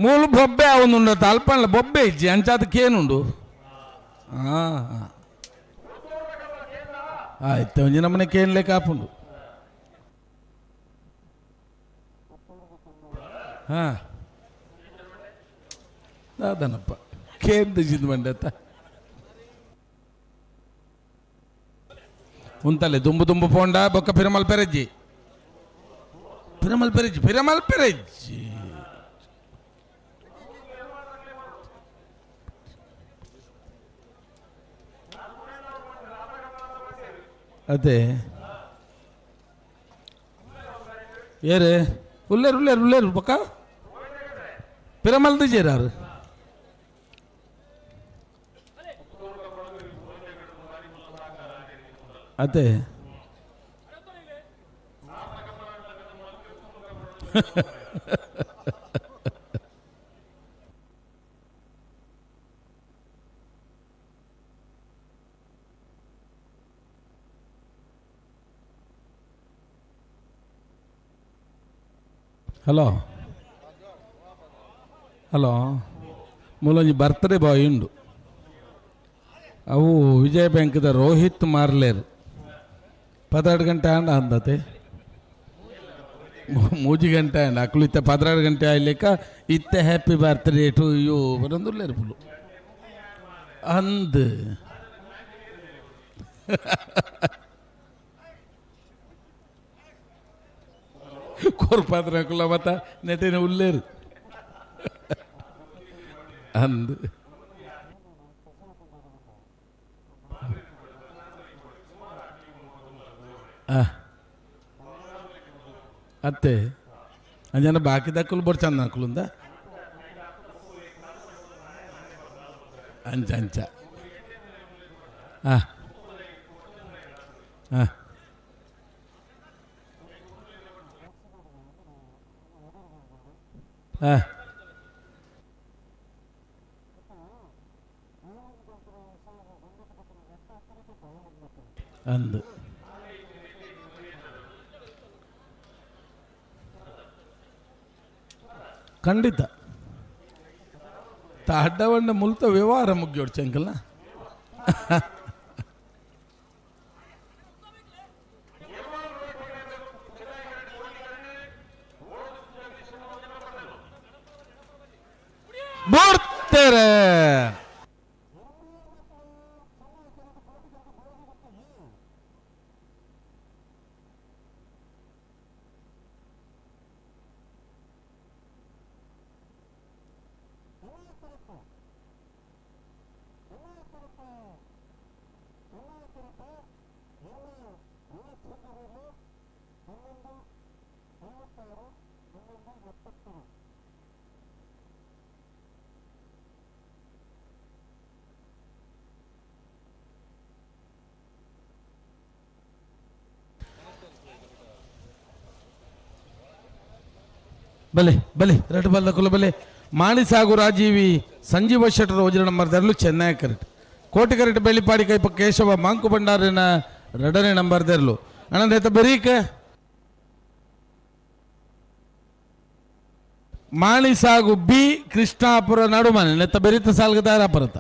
ಮೂಲು ಬೊಬ್ಬೆ ಅವನುಂಡ ಅಲ್ಪನ್ಲ ಬೊಬ್ಬೆ ಇಜ್ಜಿ ಅಂಚಾದಕ್ಕೇನುಂಡು. ಹಾಂ ಆಯ್ತು ಒಂಜಿ ನಮ್ಮನೆ ಕೇನ್ಲೆ ಕಾಪುಂಡು. ಹಾಂ ದಾದನಪ್ಪ ಕೇನ್ ದಿಜಿದ್ ಬಂಡತ್ತ ಉಂತಲೆ ದುಂಬು ದುಂಬು ಪೋಂಡ ಬೊಕ್ಕ ಪಿರಮಲ್ ಪೆರಜ್ಜಿ ಪಿರಮಲ್ ಪೆರಜ್ಜಿ ಪಿರಮಲ್ ಪೆರಜ್ಜಿ. ಅದೇ ಏರೆ ಉಲ್ಲೇರು ಉಲ್ಲೇರು ಉಲ್ಲೇರು ಬೊಕ್ಕ ಪಿರಮಲ್ ದಿಜೇರಾರು. ಅದೇ ಹಲೋ ಹಲೋ ಮೂಲೊಂಜಿ ಬರ್ತ್ಡೇ ಬಾಯ್ ಉಂಡು ಅವು ವಿಜಯ ಬ್ಯಾಂಕ್ದ ರೋಹಿತ್ ಮಾರ್ಲೇರ್ 12 ಗಂಟೆ ಆಂಡ ಅಂದತೆ 3 ಗಂಟೆ ಆಂಡ ಅಕ್ಲು ಇತ್ತೆ 16 ಗಂಟೆ ಆಯ್ಲಿಕ್ಕ ಇತ್ತೆ ಹ್ಯಾಪಿ ಬರ್ತ್ಡೇ ಟು you ಬರಂದುಲ್ಲೇರು full ಅಂದ್ ಕೊರ್ಪಾತ್ರ ಕುಲ್ಲ ಮತ್ತ ನೆಟ್ಟಿನ ಉಲ್ಲೇರು ಅಂದ್ ಅತ್ತೆ ಅಂಜನ ಬಾಕಿ ದಕ್ಕಲು ಬೊಡ್ ಚಂದ ಅಕ್ಕಲುಂದ ಅಂಚ ಅಂಚ ಅಂದು ಖಂಡಿತ ಅಡ್ಡವಣ್ಣ ಮುಲ್ತ ವ್ಯವಹಾರ ಮುಗ್ಯೋಡು ಚಂಕಲ್ಲ ಬರ್ತಾರೆ. ಬಲೆ ಬಲೆ ರೆಡ್ ಬಲ್ಲ ಕುಲ ಬಲೆ ಮಾಣಿಸಾಗು ರಾಜೀವಿ ಸಂಜೀವ ಶೆಟ್ಟರ್ ವಜ್ರ ನಂಬರ್ ದರಲು ಚೆನ್ನೈ ಕರೆಕ್ಟ್ ಕೋಟಿ ಕರೆಕ್ಟ್ ಬೆಳ್ಳಿಪಾಡಿ ಕೈಪ ಕೇಶವ ಮಾಂಕು ಭಂಡಾರಿನ ಎರಡನೇ ನಂಬರ್ ದರಲು ಅಣ್ಣ ನೇತ ಬರೀಕ ಮಾಣಿಸಾಗು ಬಿ ಕೃಷ್ಣಾಪುರ ನಡುಮನೆ ನೆತ್ತ ಬೆರೀತ ಸಾಲ್ಗದಾರ ಪರತ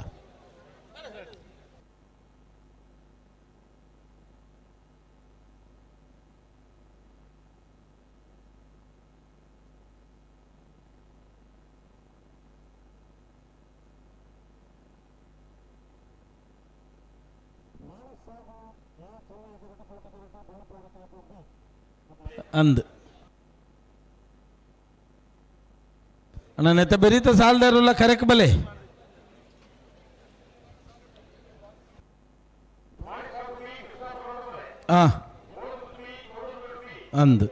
ಅಂದ್ ಅಣ್ಣ ನೆತ್ತ ಬೆರೀತ ಸಾಲ್ದಾರಲ್ಲ ಕರೆಕ್ ಬಲೆ ಆ ಅಂದ್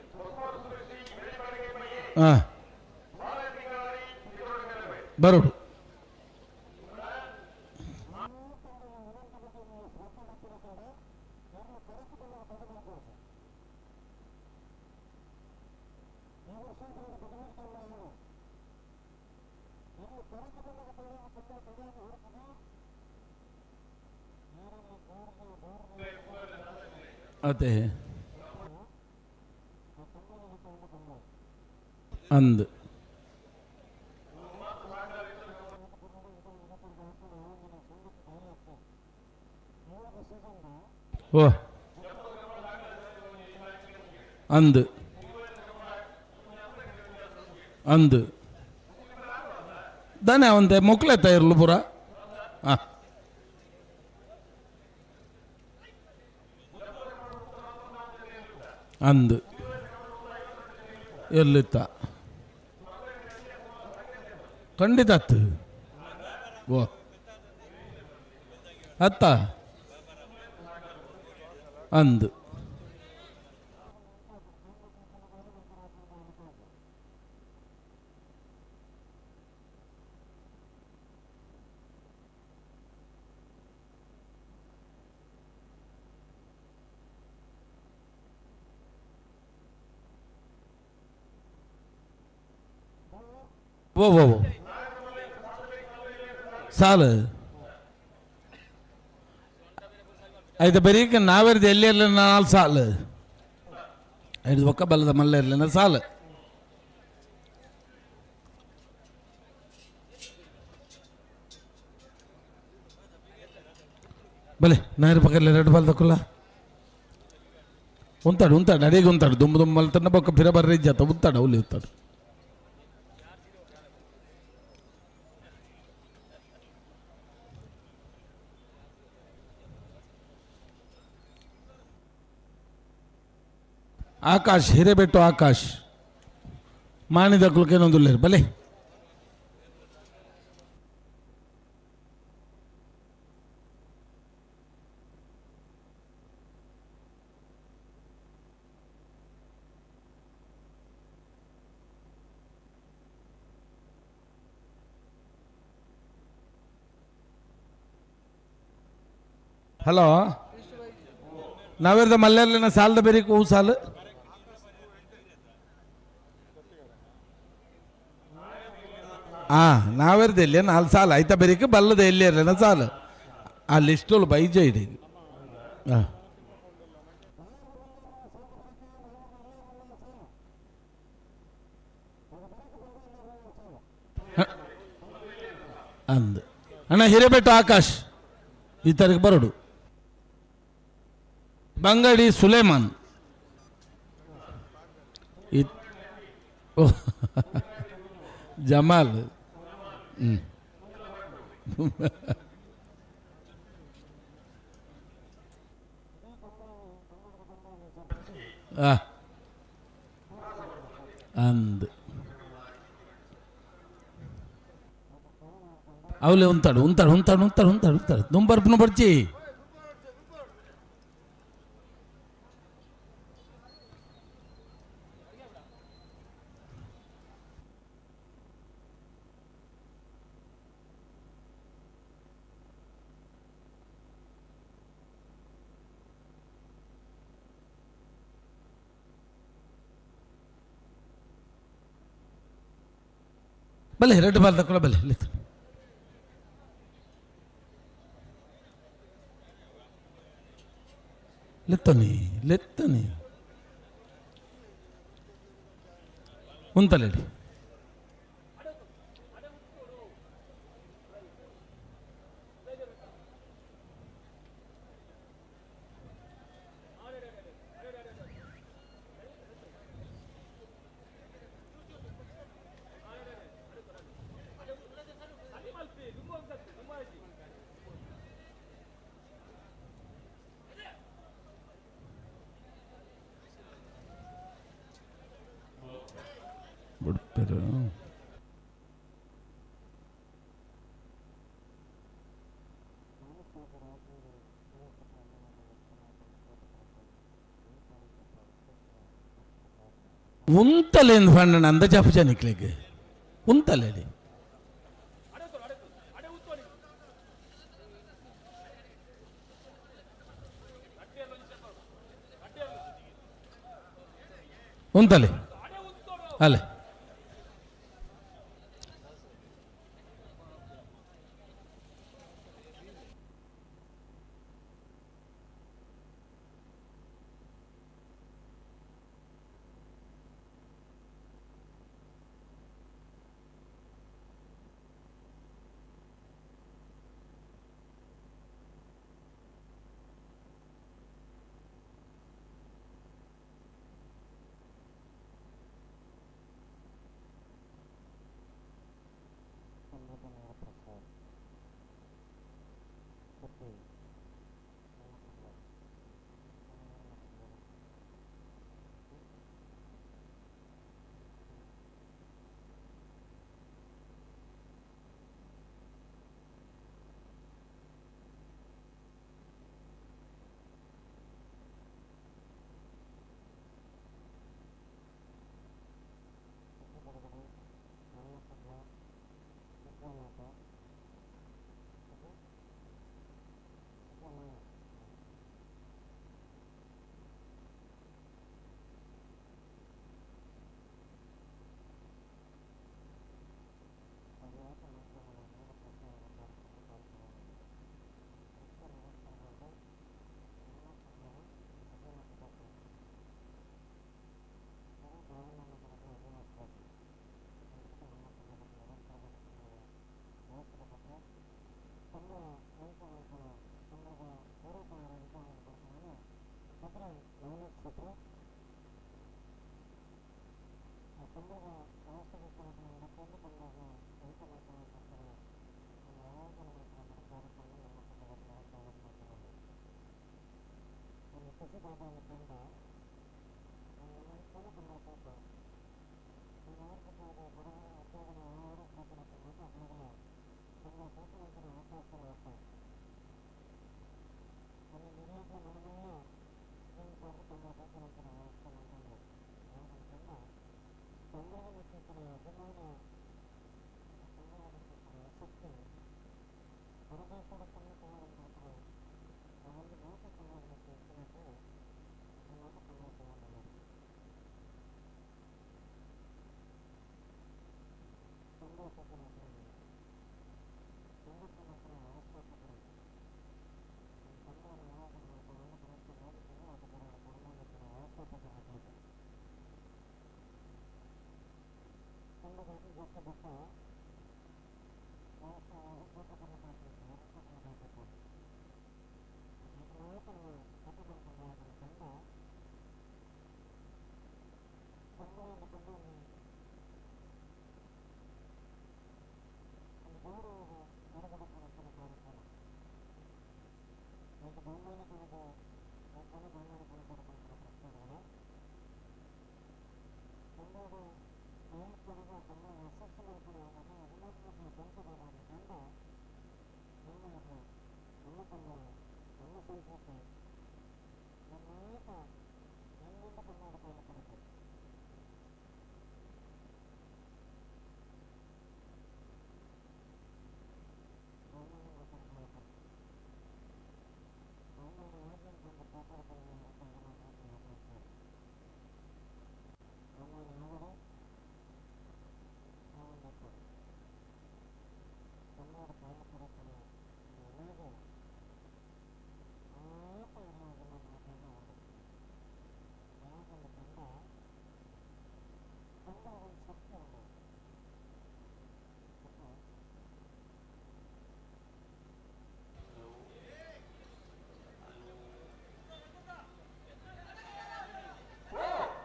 ಆ ಬರೋಡು ಅದೇ ಅಂದ್ ಓ ಅಂದ್ ಅಂದ್ ದಾನೆ ಅವಂತೆ ಮೊಕ್ಲೆತ್ತ ಇರ್ಲು ಪೂರ ಹಾಂ ಅಂದ್ ಎಲ್ಲಿತ್ತ ಖಂಡಿತ ಅತ್ತು ಓ ಅತ್ತ ಅಂದ್ ಓ ಓ ಸಾಲು ಐದು ಬರೀಕ ನಾವೆರ್ದು ಎಲ್ಲಿ ಇರಲಿಲ್ಲ ನಾಲ್ಕು ಸಾಲು ಐದು ಒಕ್ಕ ಬಲ್ಲದ ಮಲ್ಲ ಇರಲಿಲ್ಲ ಸಾಲು ಬಲೆ ನಾಯರ ಪಕ್ಕದಲ್ಲಿ ಎರಡು ಬಾಲ್ ತಕ್ಕೊಲ್ಲ ఉంటాడు ఉంటాడు అడిగి ఉంటాడు దుమ్ము దుమ్ము మళ్తున్న ఒక ఫిరబర్రీ జత ఉంటాడు అవులు ఉంటాడు. ಆಕಾಶ್ ಹಿರೇಬೆಟ್ಟು ಆಕಾಶ್ ಮಾಣಿದ ಕುಲಕೇನೊಂದುಲ್ಲೇರು ಬಲೆ ಹಲೋ ನಾವೇರ್ದ ಮಲ್ಲೇರ್ಲಿನ ಸಾಲದ ಬೇರೆ ಹೂ ಸಾಲು ಹಾಂ ನಾವೇರ್ದ ಎಲ್ಲಿ ನಾಲ್ಕು ಸಾಲ ಆಯ್ತಾ ಬೇರಿಕೆ ಬಲ್ಲದ ಎಲ್ಲಿ ಇರಲಿಲ್ಲ ಸಾಲು ಆ ಲಿಸ್ಟಲ್ಲಿ ಬೈಜ ಇದೆ. ಹಾಂ ಅಂದ ಅಣ್ಣ ಹಿರೇಬೆಟ್ಟು ಆಕಾಶ್ ಈ ತಾರೀಕು ಬರೋಡು. ಬಂಗಡಿ ಸುಲೇಮಾನ್ ಜಮಾಲ್ ಅಂದ್ ಅವಲೇ ఉంటాడు ఉంటాడు ఉంటాడు ఉంటాడు ఉంటాడు ఉంటాడు దుంపర్పును పడిచి ಬಲೆ ರೆಡ್ ಬಾಲ್ ತಕೊಳ್ಳ ಬಲೆ ಲೆತ್ತನಿ ಲೆತ್ತನಿ ಉಂತಲೇಡಿ ಬಿಡ್ತಾರೆ. ಉಂತಲೇನು ಫಂಡಣ ಅಂದ ಜಪಜ ನಿಕ್ಲಿಗೆ ಉಂತಲೇಡಿ ಉಂತಲೆ ಅಲ್ಲೇ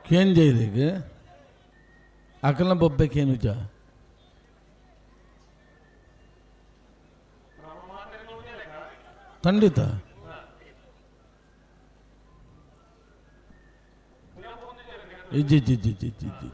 ಕೇನ್ ಜೈದಿಗೆ ಅಕಲ್ನ ಬೊಬ್ಬೆ ಕೇನುಜ ಖಂಡಿತ ಇಜ್ಜಿ ಇಜ್ಜಿ ಇಜ್ಜಿ ಇಜ್ಜಿ ಇಜ್ಜಿ.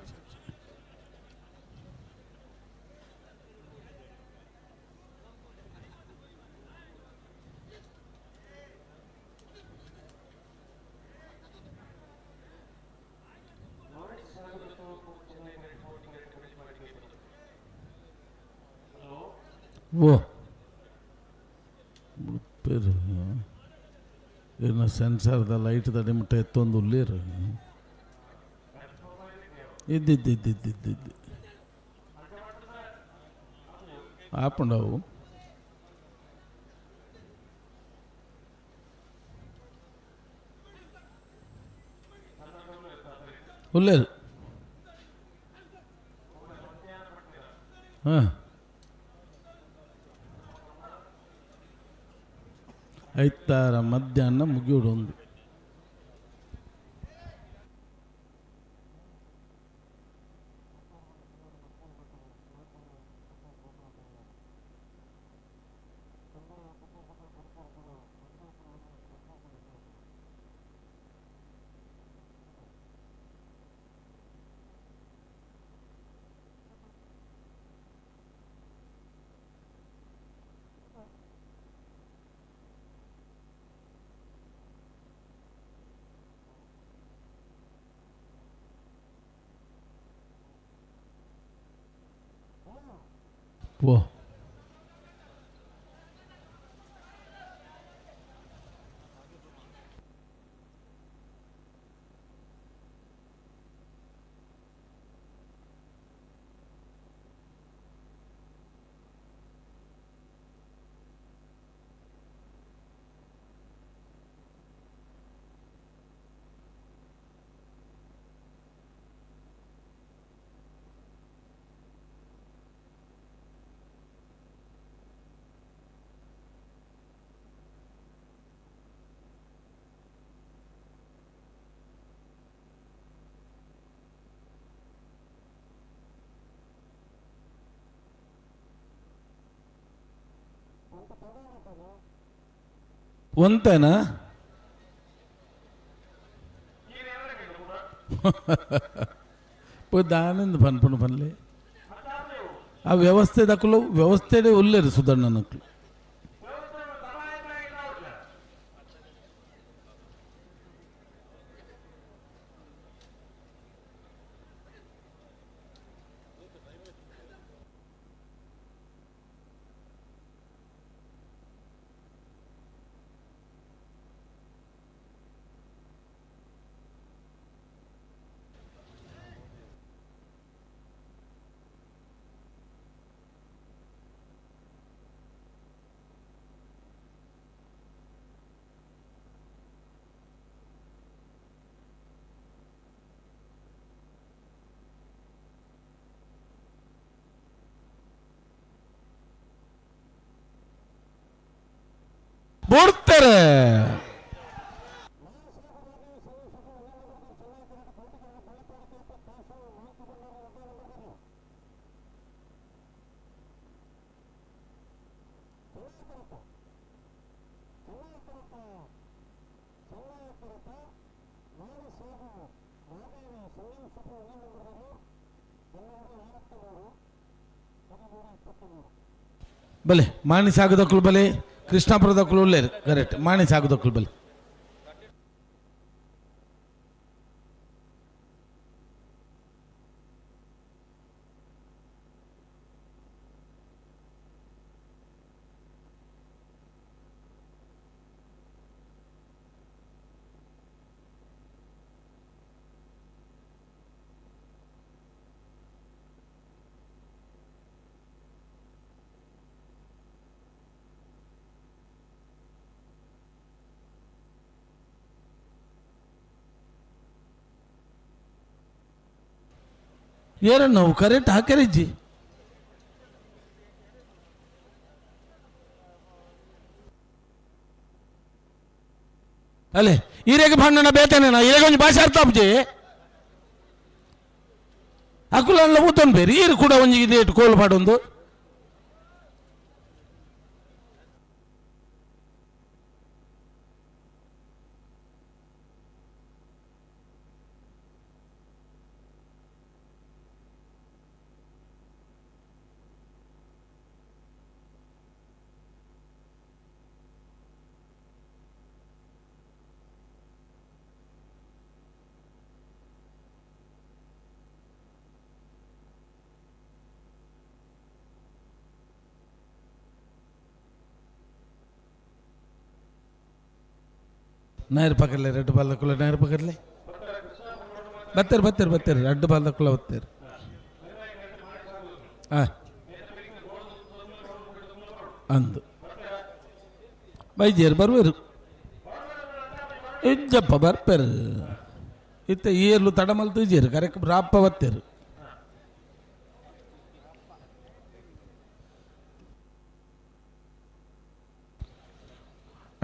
ಓ ಪೇರು ಇನ್ನು ಸೆನ್ಸರ್ದ ಲೈಟ್ ದಡಿ ಮುಟ್ಟ ಎತ್ತೊಂದು ಉಳ್ಳೀರು ಇದ್ದಿದ್ದಿದ್ದಿದ್ದಿದ್ದಿದ್ದು ಆಪುಂಡವು ಉಳ್ಳೇರು ಹಾಂ ಐತಾರ ಮಧ್ಯಾಹ್ನ ಮುಗಿಯೋಡೊಂದು. ಓ ಒಂತೆನಾ? ದಾನಿಂದ ಪನ್ಪುಂಡು ಪನ್ಲೆ ಆ ವ್ಯವಸ್ಥೆ ದಕ್ಕಲು ವ್ಯವಸ್ಥೆಡೆ ಉಲ್ಲೇರು ಸುಧಣ್ಣನಕ್ಲು. ಬುಡ್ತಾರೆ. ಬಲೆ ಮಾಣಿ ಸಾಗುದಕ್ಕಲು ಬಲೆ ಕೃಷ್ಣಾಪುರದಕ್ಕಲು ಉಳ್ಳೇರು ಕರೆಕ್ಟ್ ಮಾಣಿ ಸಾಗುದಕ್ಕಲು ಬಲೆ. ಏರಣ್ಣ ಕರೆಕ್ಟ್ ಹಾಕರಿಜ್ಜಿ. ಅಲ್ಲೇ ಈರೇಗ ಭಣ್ಣನ ಬೇತೇನ ಈರೇಗ ಒಂಜಿ ಭಾಷೆ ಅರ್ಥ ಆಪುಜಿ ಅಕುಲನ್ಲ ಊತನ್ ಬೇರೆ ಈರು ಕೂಡ ಒಂಜಿ ಇದೆ ಕೋಲು ಪಾಡೊಂದು. ನಾಯರ್ ಪಕ್ಕಲೆ ರೆಡ್ ಬಾಲ್ದಕ್ಕುಲ್ಲ ನಾಯರ್ ಪಕ್ಕಲೆ ಬತ್ತೇರು ಬತ್ತೇರು ಬತ್ತೇರು ರೆಡ್ ಬಾಲ್ದಕ್ಕುಲ್ಲ ಬತ್ತೇರು. ಹಾಂ ಅಂದು ಬೈಜೇರು ಬರ್ವೇರು ಇಜ್ಜಪ್ಪ ಬರ್ಪೇರು ಇತ್ತ ಏರ್ಲು ತಡಮಲ್ತು ಇಜ್ಜೇರು ಕರೆಕ್ಟ್ ರಾಪ್ಪ ಬತ್ತೇರು.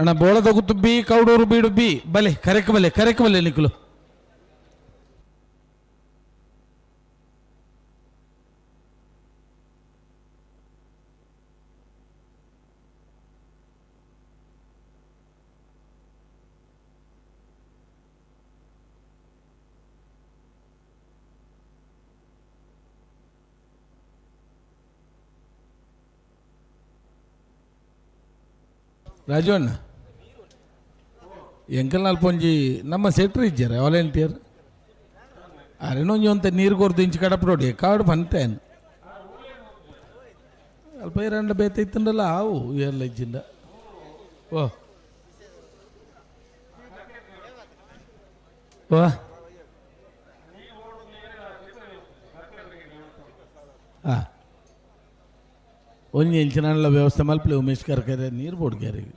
ಅಣ್ಣ ಬೋಳದ ಗುತ್ತು ಬಿ ಕೌಡೂರು ಬೀಡು ಬಿ ಬಲೆ ಕರೆಕ್ ಬಲೆ ಕರೆಕ್ ಬಲೆ ನಿಕ್ಕಲು. ರಾಜು ಅಣ್ಣ ಎಂಕಲ್ನಾಲ್ ಪೊಂಜಿ ನಮ್ಮ ಸೆಟ್ರ್ ಇಜ್ಜಾರ ವಾಲಂಟಿಯರ್ ಅರೆನೊಂಜಿ ಒಂತೆ ನೀರು ಕೊರ್ದು ಇಂಚು ಕಡಪಡೋಡಿ ಕಾಡು ಪಂತೇನು ಅಲ್ಪ ಇರಂಡ ಬೇತ ಇತ್ತಂಡಲ್ಲ ಆವು ಏರ್ಲ ಇಜ್ಜಿಂದ. ಓ ಓ ಹಾಂ ಒಂಜಿ ಇಂಚಿನ ವ್ಯವಸ್ಥೆ ಮಲ್ಪಲೆ ಉಮೇಶ್ ಕರ್ಕರೆ ನೀರು ಬೋಡ್ಗ್ಯಾರಿಗೆ.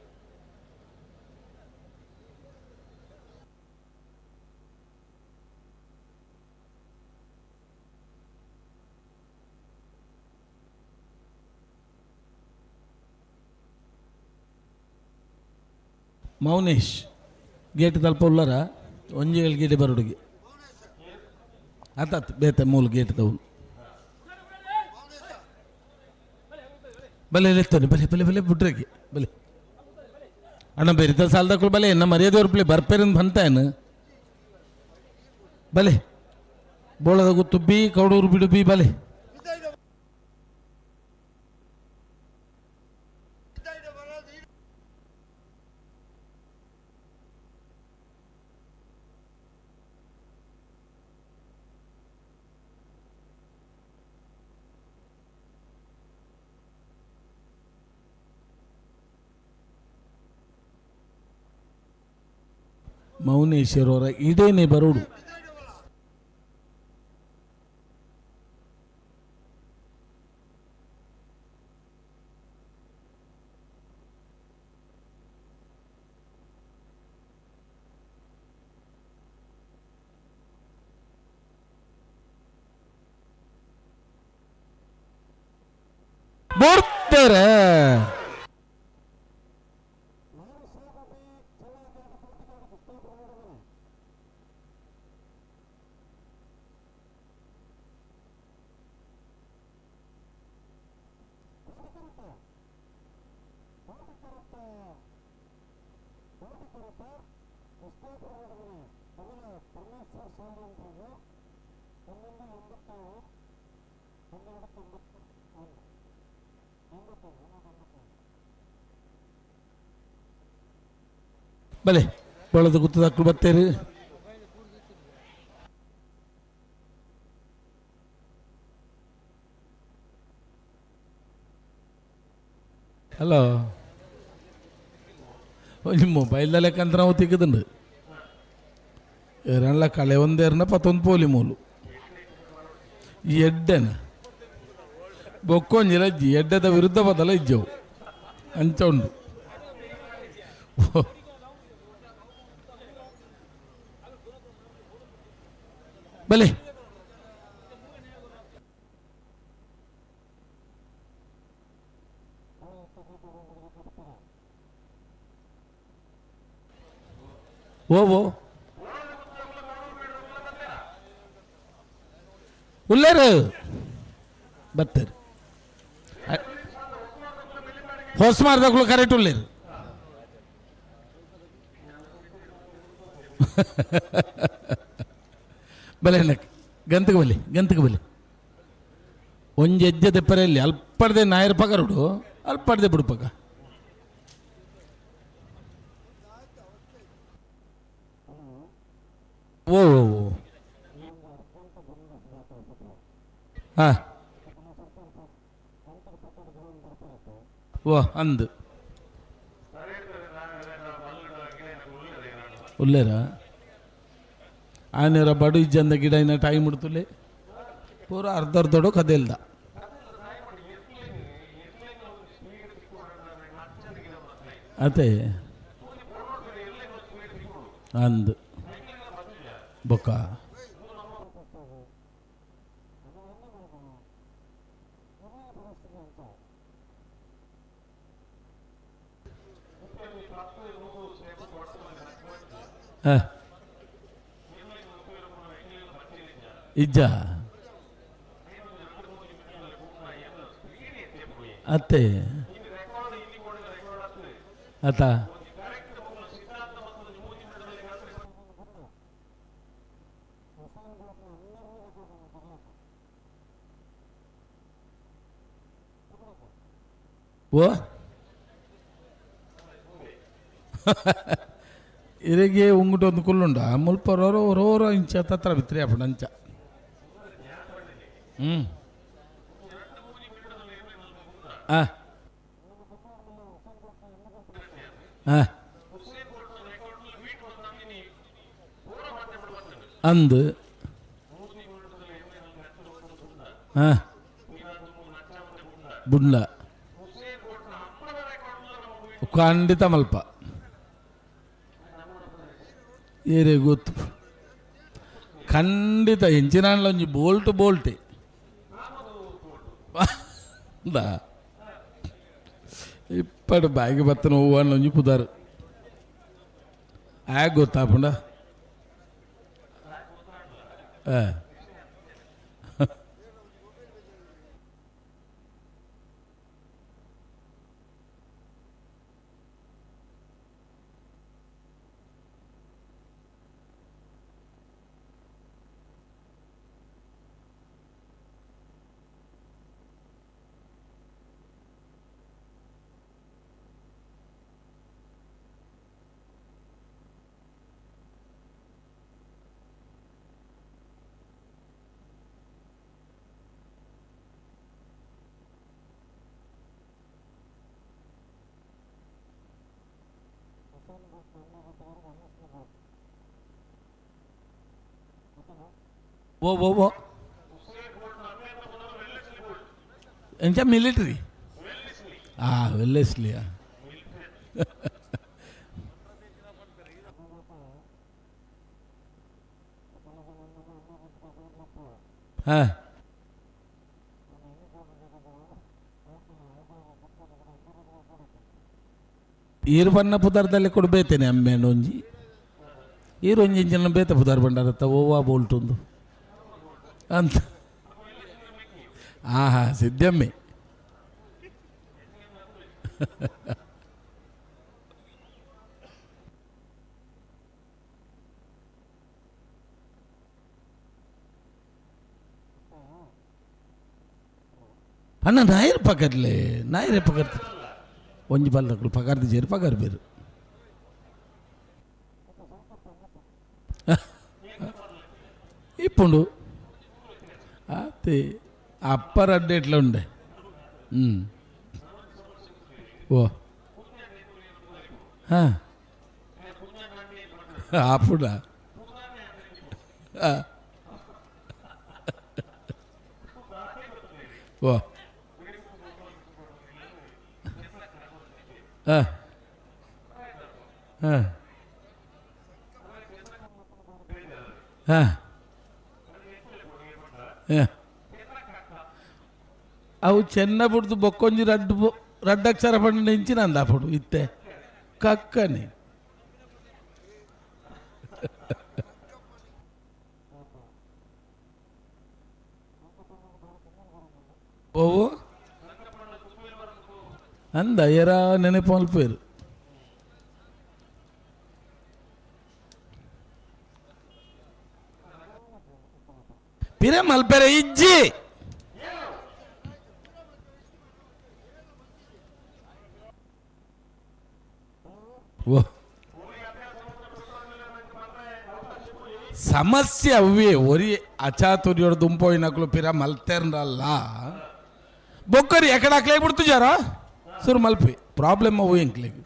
ಮೌನೇಶ್ ಗೇಟ್ ತಲ್ಪ ಉಳ್ಳಾರ ಒಂಜಿ ಗೇಟ್ ಬರೋಡುಗೆ ಆತಾತ್ ಬೇತೆ ಮೂಲ ಗೇಟ್ ತವು. ಬಲೆ ಲೆತ್ತೋನಿ ಬಲೆ ಬಲೆ ಬಲೆ ಬುಡ್ರಗೆ ಬಲೆ ಅಣ್ಣ ಬೆರಿತ ಸಾಲದಕ್ಕೂ ಬಲೆ ಎನ್ನ ಮರ್ಯಾದೆ ಅವ್ರ ಬರ್ಪೇರಿಂದ ಬಂತಾಯನು ಬಲೆ ಬೋಳದ ಗುತ್ತು ಬಿ ಕೌಡೂರು ಬಿಡು ಬಿ ಬಲೆ ಮೌನೇಶ್ವರವರ ಇಡೇನೆ ಬರೋಡು ಬರ್ತಾರೆ. ಬಲೆ ಬಳದ ಗುತ್ತದಾಕ್ಳು ಬತ್ತೇರಿ. ಹಲೋ, ಒಂಜಿ ಮೊಬೈಲ್ದ ಲೆಕ್ಕಂತ ನಾವು ತಿಕ್ಕದುಂಡು ಏರನ್ಲ ಕಳೆ ಒಂದೇರ್ನ ಪತ್ತೊಂದು ಪೋಲಿ ಮೂಲು ಎಡ್ಡೆನ ಬೊಕ್ಕೊಂಜಿಲ ಅಜ್ಜಿ ಎಡ್ಡೆದ ವಿರುದ್ಧ ಬದಲ ಇಜ್ಜವು ಅಂಚ ಉಂಡು. ಬಲೆ ಓ ಓ ಉಲ್ಲೇರು ಬತ್ತೇರು ಹೊಸ ಮಾರ್ದಕ್ಳು ಕರೆಕ್ಟ್ ಉಲ್ಲೇರು. ಬಲೆ ಗಂತಕ್ಕೆ ಬಲಿ ಗಂತಕ್ಕೆ ಬಲಿ ಒಂಜಿ ಹೆಜ್ಜೆ ದೆಪ್ಪರೆಯಲ್ಲಿ ಅಲ್ಪಡ್ದೆ ನಾಯರ್ ಪಗರುಡು ಅಲ್ಪಡ್ದೆ ಬಿಡುಪಗ. ಓ ಓ ಓ ಹಾಂ ಓ ಅಂದು ಉಲ್ಲೇರ ಆನೇರ ಬಡು ಇಜ್ಜಂದ ಗಿಡ ಇನ್ನ ಟೈಮ್ ಉಡ್ತುಲೆ ಪೂರ ಅರ್ಧ ಅರ್ಧಡು ಕದೆಲ್ದ. ಅದೇ ಅಂದು ಬೊಕ್ಕ ಹಾಂ ಇಜ್ಜ ಅತ್ತೆ ಅತ್ತ ಓ ಇರೆಗೆ ಉಂಗುಟ ಒಂದು ಕುಲ್ಲುಂಡ ಮುಲ್ಪರೋರು ಓರೋರೋ ಇಂಚ ತತ್ರ ಬಿತ್ರಿ ಅಪ್ಪಣ ಅಂಚ. ಹ್ಞೂ ಹಾಂ ಹಾಂ ಅಂದು ಹಾಂ ಬುಡ್ಲ ಖಂಡಿತ ಮಲ್ಪ ಏರೇ ಗೊತ್ತು ಖಂಡಿತ ಎಂಚಿನ ಒಂಜಿ ಬೋಲ್ಟ್ ಬೋಲ್ಟೆ ಇಪ್ಪಡು ಬಾಯಿಗೆ ಬತ್ತನ ಹೂವು ಒಂಜಿ ಪುದಾರು ಆಗ ಗೊತ್ತಾಪುಂಡ. ಹಾಂ ಓ ಓ ಓ ಎಂಚ ಮಿಲಿಟ್ರಿ ಆ ವೆಲ್ಲೆಸ್ಲಿಯಾ ಹಾಂ ಈರು ಬಣ್ಣ ಪುದಾರ್ದಲ್ಲಿ ಕೂಡ ಬೇತೇನೆ ಅಮ್ಮೇಂಡ ಒಂಜಿ ಈರು ಒಂಜಿ ಇಂಚಿನ ಬೇತೆ ಪುದಾರ್ ಬಂಡಾರತ್ತ ಓವಾ ಬೋಲ್ಟುಂದು ಅಂತ ಆಹಾ ಸಿದ್ದಮ್ಮೆ ಅಣ್ಣ ನಾಯರ್ ಪಕರ್ಲೆ ನಾಯರೇ ಪಕರ್ತ ಒಂಜಿ ಬಲ್ಲಕುಲು ಪಗಾರ್ದು ಜೇರು ಪಗಾರ್ ಬೇರು ಇಪ್ಪುಂಡು ಆತೆ ಅಪ್ಪರ್ ಅಡ್ಡೇಟ್ಲ ಉಂಡೆ ಹ್ಞೂ ಓ ಹಾಂ ಆಪುಡ ಓ ಹಾಂ ಹಾಂ ಹಾಂ ಅವು ಚೆನ್ನ ಬುಡ್ದು ಬೊಕ್ಕೊಂಜಿ ರಡ್ಡು ರಡ್ಡಕ್ಷರ ಪಂಡ ಇಂಚಿನ ಅಂದಾಪುಡು ಇತ್ತೆ ಕಕ್ಕನೆ ಓವು ಅಂದ ಎರ ನೆನಪು ಮಲ್ಪೇರು ಪಿರೆ ಮಲ್ಪೆರೆ ಇಜ್ಜಿ ಓ ಸಮಸ್ಯೆ ಅವೇ ಒರಿ ಅಚಾತುರ್ಯೋಡು ದುಂಪೋಯಿನಕ್ಲು ಪಿರ ಮಲ್ತೇರ್ನಲ್ಲ ಬೊಕ್ಕರಿ ಎಕಡ ಹಾಕ್ಲೇ ಬಿಡ್ತು ಜಾರ ಸುರು ಮಲ್ಪಿ ಪ್ರಾಬ್ಲಮ್ ಅವು ಎಂಕ್ಲೆಗ್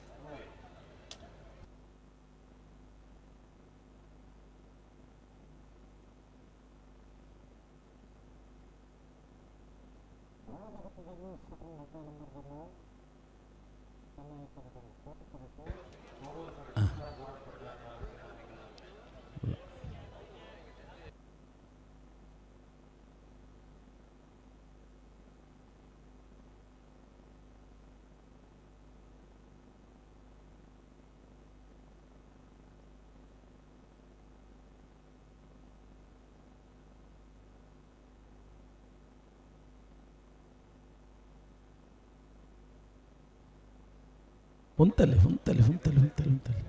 ಉಂತಲೆ ಉಂತಲೆ ಉಂತಲೆ ಉಂತಲೆ ಉಂತಲೆ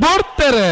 ಬರ್ತಾರೆ.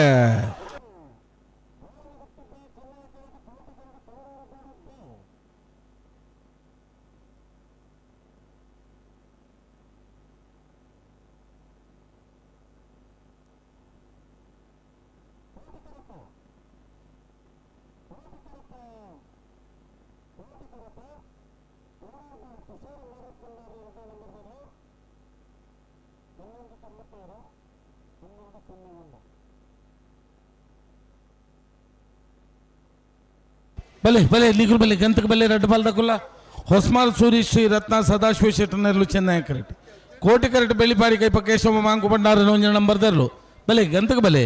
ಬಲೆ ಬಲೆ ನಿಗುಲ್ ಬಲೆ ಗಂತಕ ಬಲೆ ರಡ್ಡು ಬಾಲ್ದಕುಲ್ಲ ಹೊಸ್ಮಾಲ್ ಸೂರಿ ಶ್ರೀ ರತ್ನ ಸದಾಶಿವ ಶೆಟ್ಟನರ್ಲು ಚೆನ್ನೈ ಕರೆಕ್ಟ್ ಕೋಟಿ ಕರೆಕ್ಟ್ ಬೆಳ್ಳಿಪಾಡಿ ಕೈಪ ಕೇಶವ ಮಾಂಕು ಭಂಡಾರ ಒಂಜಿ ನಂಬರ್ ದರ್ಲು ಬಲೆ ಗಂತಕ ಬಲೆ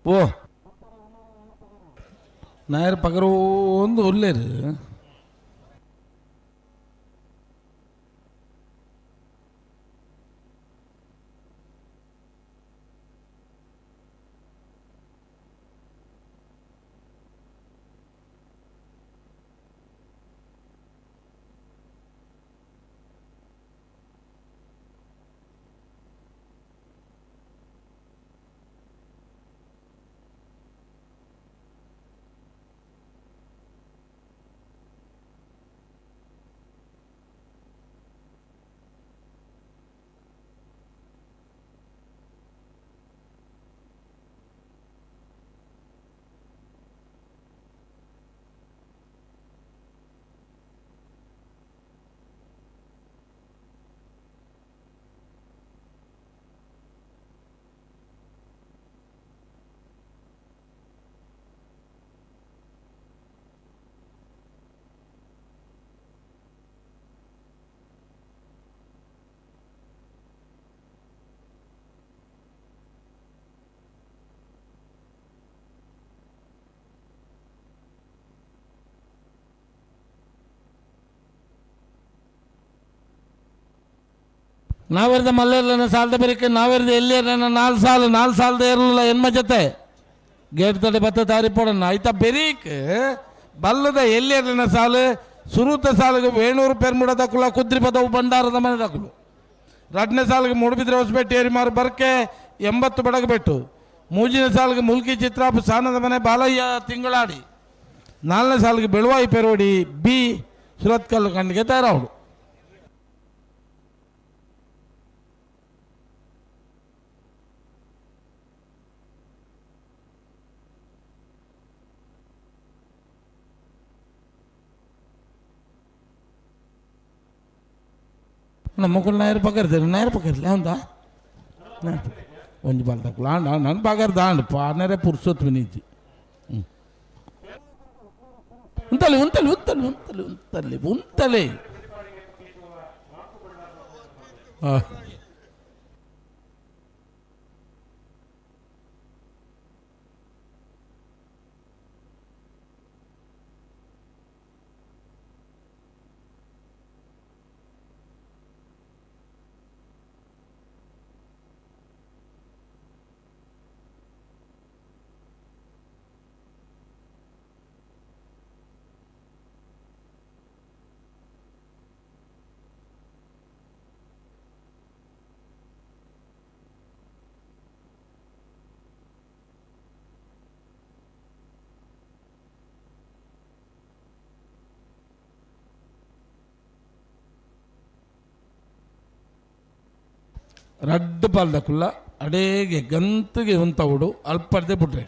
ಓ ನಾಯರ್ ಪಗರು ಒಂದು ಉಲ್ಲೇರು. ನಾವೆರ್ದ ಮಲ್ಲೇರ್ಲನ ಸಾಲದ ಬೆರಿಕೆ ನಾವೆರ್ದ ಎಲ್ಲಿಯರ್ನ ನಾಲ್ ಸಾಲು ನಾಲ್ ಸಾಲದ ಏರ್ಲಿಲ್ಲ ಎನ್ಮ ಜೊತೆ ಗೇಟ್ ತಡೆ ಬತ್ತ ತಾರಿ ಪೋಡಣ್ಣ ಆಯ್ತಾ ಬೆರೀಕ್ ಬಲ್ಲದ ಎಲ್ಲಿಯರ್ಲಿನ ಸಾಲು ಸುರೂತ ಸಾಲಿಗೆ ವೇಣೂರು ಪೆರ್ಮುಡ ದಕ್ಕುಲ ಕುದ್ರಿ ಪದವು ಬಂಡಾರದ ಮನೆ ದಕ್ಕುಲು ರಡ್ನೇ ಸಾಲಿಗೆ ಮೂಡುಬಿದ್ರೆ ಹೊಸಪೇಟೆ ಏರಿಮಾರು ಬರ್ಕೆ 80 ಬಡಗಬೆಟ್ಟು ಮೂಜಿನ ಸಾಲಿಗೆ ಮುಲ್ಕಿ ಚಿತ್ರಾಪು ಸಾನದ ಮನೆ ಬಾಲಯ್ಯ ತಿಂಗಳಾಡಿ ನಾಲ್ನೇ ಸಾಲಿಗೆ ಬೆಳುವಾಯಿ ಪೆರೋಡಿ ಬಿ ಸುರತ್ಕಲ್ಲು ಕಂಡಿಗೆ ತಯಾರಾವಡು. ನಮ್ಮ ನಾಯರ್ ಪಕರ್ತಾರೆ ನಾಯರ್ ಪಕರ್ಲಿ ಹೌದಾ ಒಂಜಿ ಬಾಲ್ ತಕ್ಕಲು ಆಂಡ ನನ್ನ ಪಗರ್ದ ಆಂಡ್ ಪಾನರೆ ಪುರ್ಸೊತ್ ವಿನಿಜ್ಜಿ ಉಂತಲೆ ಉಂತಲೆ ಉಂತಲೆ ಉಂತಲೆ ಉಂತಲೆ ಉಂತಲೆ ರಡ್ಡು ಪಾಲ್ದಕುಲ್ಲ ಅಡೇಗೆ ಗಂತಿಗೆ ಉಂತವುಡು ಅಲ್ಪರ್ದೆ ಬಿಟ್ರೆ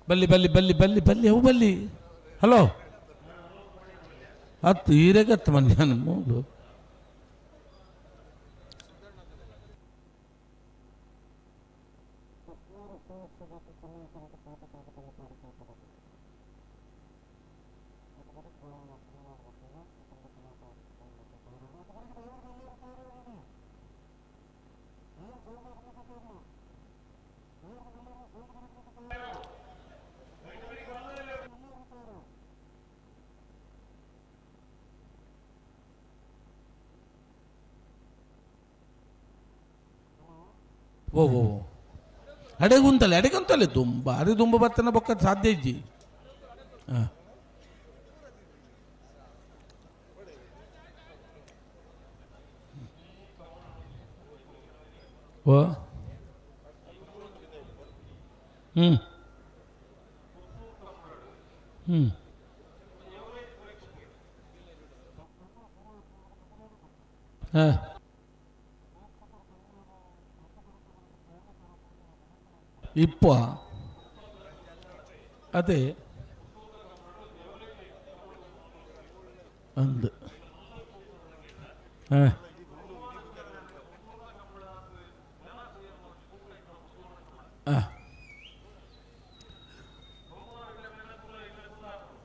ಬಲ್ಲಿ ಬಲ್ಲಿ ಬಲ್ಲಿ ಬಲ್ಲಿ ಬಲ್ಲಿ ಅವು ಬಲ್ಲಿ ಹಲೋ ಹತ್ತು ಹೀರೆಗತ್ತು ಮಧ್ಯಾಹ್ನ ಮೂಲು ಓ ಓ ಅಡೆಗುಂತಲೆ ಅಡೆಗುಂತಲೆ ತುಂಬ ಅರೆ ತುಂಬ ಬರ್ತನ ಬೊಕ್ಕ ಸಾಧ್ಯ ಇಜ್ಜಿ. ಹಾಂ ಓ ಹ್ಞೂ ಹಾಂ ಇಪ್ಪ ಅದೇ ಅಂದು ಹಾಂ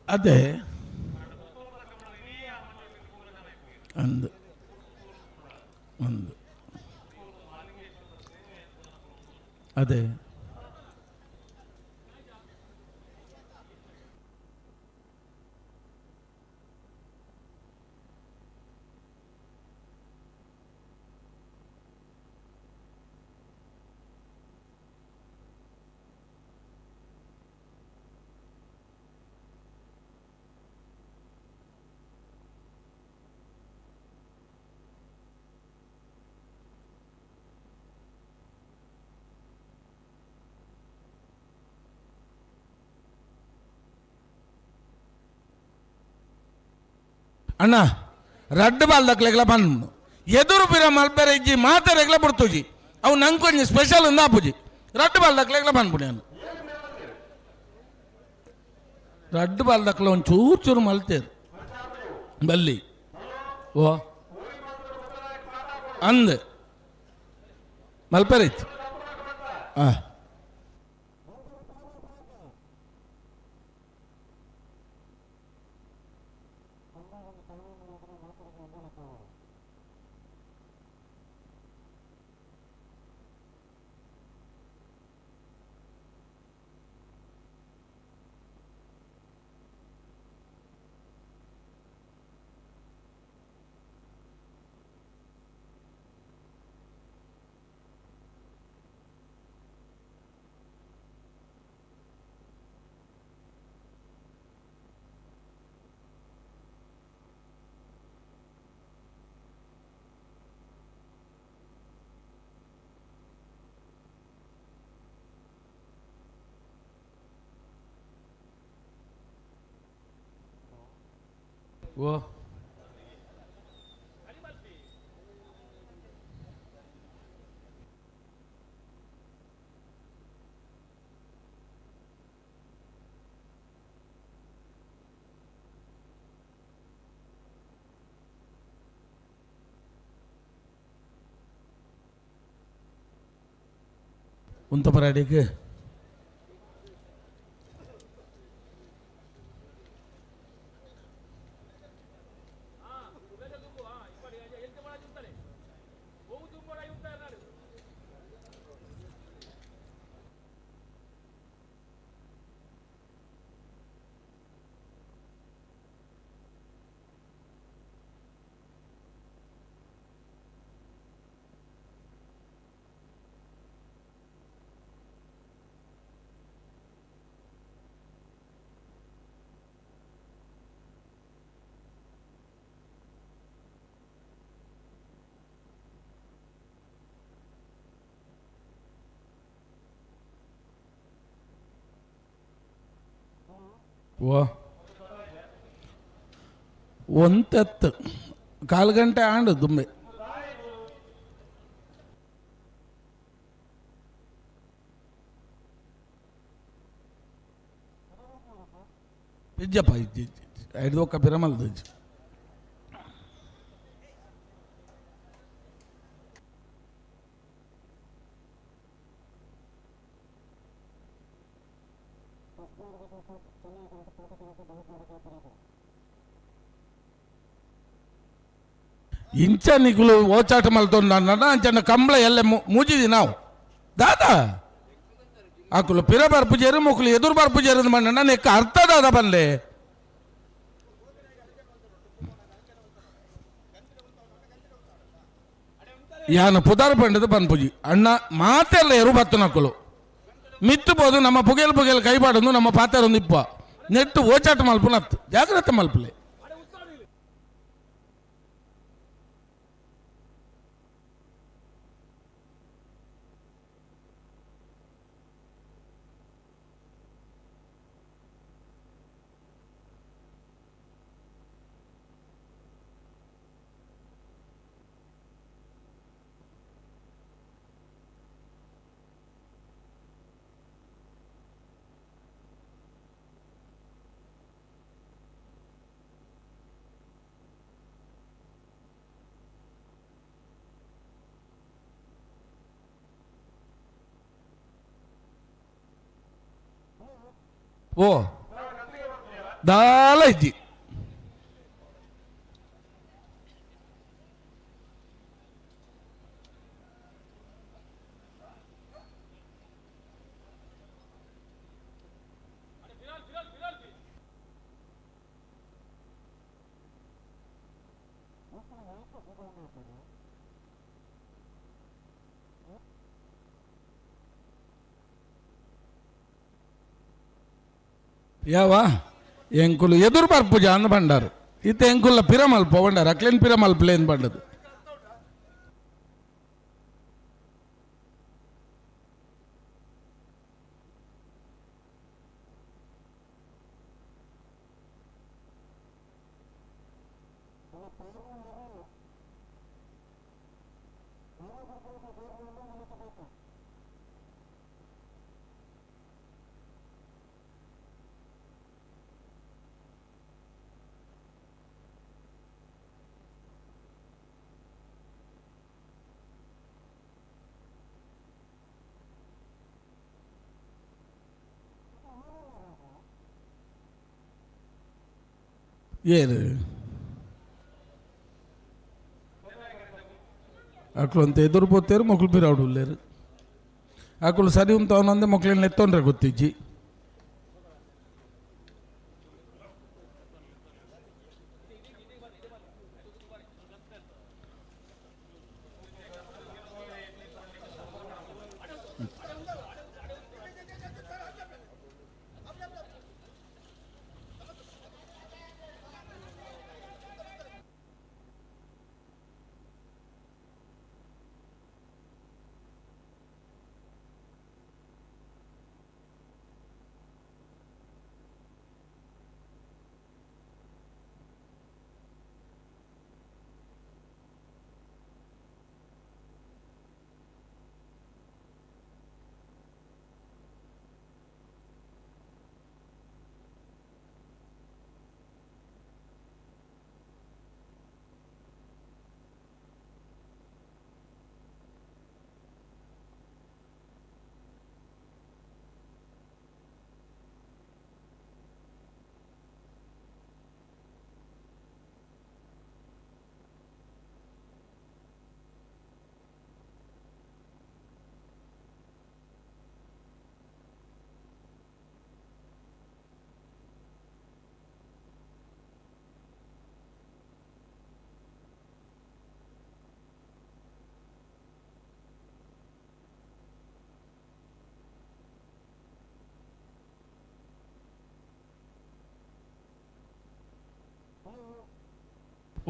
ಅದೇ ಅಂದು ಒಂದು ಅದೇ ಅಣ್ಣ ರಡ್ಡು ಬಾಲ್ದಕ್ಲೆಗ್ಲ ಬಂದು ಎದುರು ಪಿರ ಮಲ್ಪೆರೆ ಇಜ್ಜಿ ಮಾತೆರೆಗ್ಲ ಬಿಡ್ತುಜಿ ಅವು ನಂಗೊಂಜಿ ಸ್ಪೆಷಲ್ ಒಂದು ಆಪುಜಿ ರಡ್ಡು ಬಾಲ್ದಕ್ಲೆಗ್ಲ ಬಂದ್ಬಿಡಿ ನಾನು ರಡ್ಡು ಬಾಲ್ದಕ್ಲ ಒಂದು ಚೂರು ಚೂರು ಮಲ್ತೇರು ಬಲ್ಲಿ ಓ ಅಂದ್ ಮಲ್ಪೆರೆ ಇತ್ತು ಹಾಂ ಓ ಉಂತ ಪರಾಡಿಗೆ ಓ ಒಂತೆತ್ತು ಕಾಲು ಗಂಟೆ ಆಂಡು ದುಂಬೆ ಇಜ್ಜಪ್ಪ ಇಜ್ಜಿ ಐದು ಒಕ್ಕ ಪಿರಮಲ್ದು ಇಜ್ಜಿ ಇಂಚ ನಿಗುಲು ಓಚಾಟ ಮಲ್ತೊಂದು ಅಂಚನ ಕಂಬಳ ಎಲ್ಲ ಮೂಜಿದಿ ನಾವು ದಾದಾ ಆಕುಲು ಪಿರ ಬರ್ಪುಜೇರು ಮುಕುಲು ಎದುರು ಬರ್ಪುಜೇರು ಮಣ್ಣ ನೆಕ್ಕ ಅರ್ಥ ದಾದ ಬಲ್ಲೆ ಯಾನ ಪುದಾರ್ ಪಂಡದ ಪನ್ಪುಜಿ ಅಣ್ಣ ಮಾತೆಲ್ಲ ಎರು ಬತ್ತನಕ್ಕಲು ಮಿತ್ತು ಬೋದು ನಮ್ಮ ಪುಗೆಲ್ ಪುಗೆಲ್ ಕೈಪಾಡೊಂದು ನಮ್ಮ ಪಾತೆರೊಂದು ಇಪ್ಪ ನೆಟ್ಟು ಓಚಾಟ ಮಲ್ಪುನತ್ತು ಜಾಗ್ರತೆ ಮಲ್ಪಲೆ. ಓ ದಾಲ ಇಜ್ಜಿ ಯಾವ ಎಂಕುಲು ಎದುರು ಬರ್ಪುಜ ಅಂದ್ ಬಂಡಾರು ಇತ್ತ ಎಂಕುಲ್ಲ ಪಿರಮಲ್ಪ ಬಂಡಾರ ಅಕ್ಲೇನ್ ಪಿರಮಲ್ಪಲೇನ್ ಬಂಡದು ಏರು ಅಕ್ಲು ಅಂತ ಎದುರು ಪೋತೇರು ಮಕ್ಕಳು ಪಿರಾವುಡುಲ್ಲೇರು ಅಕ್ಲು ಸರಿ ಉಂಟು ಅವನೊಂದೇ ಮಕ್ಳನ್ನ ಎತ್ತೊಂಡ್ರೆ ಗೊತ್ತಿಜ್ಜಿ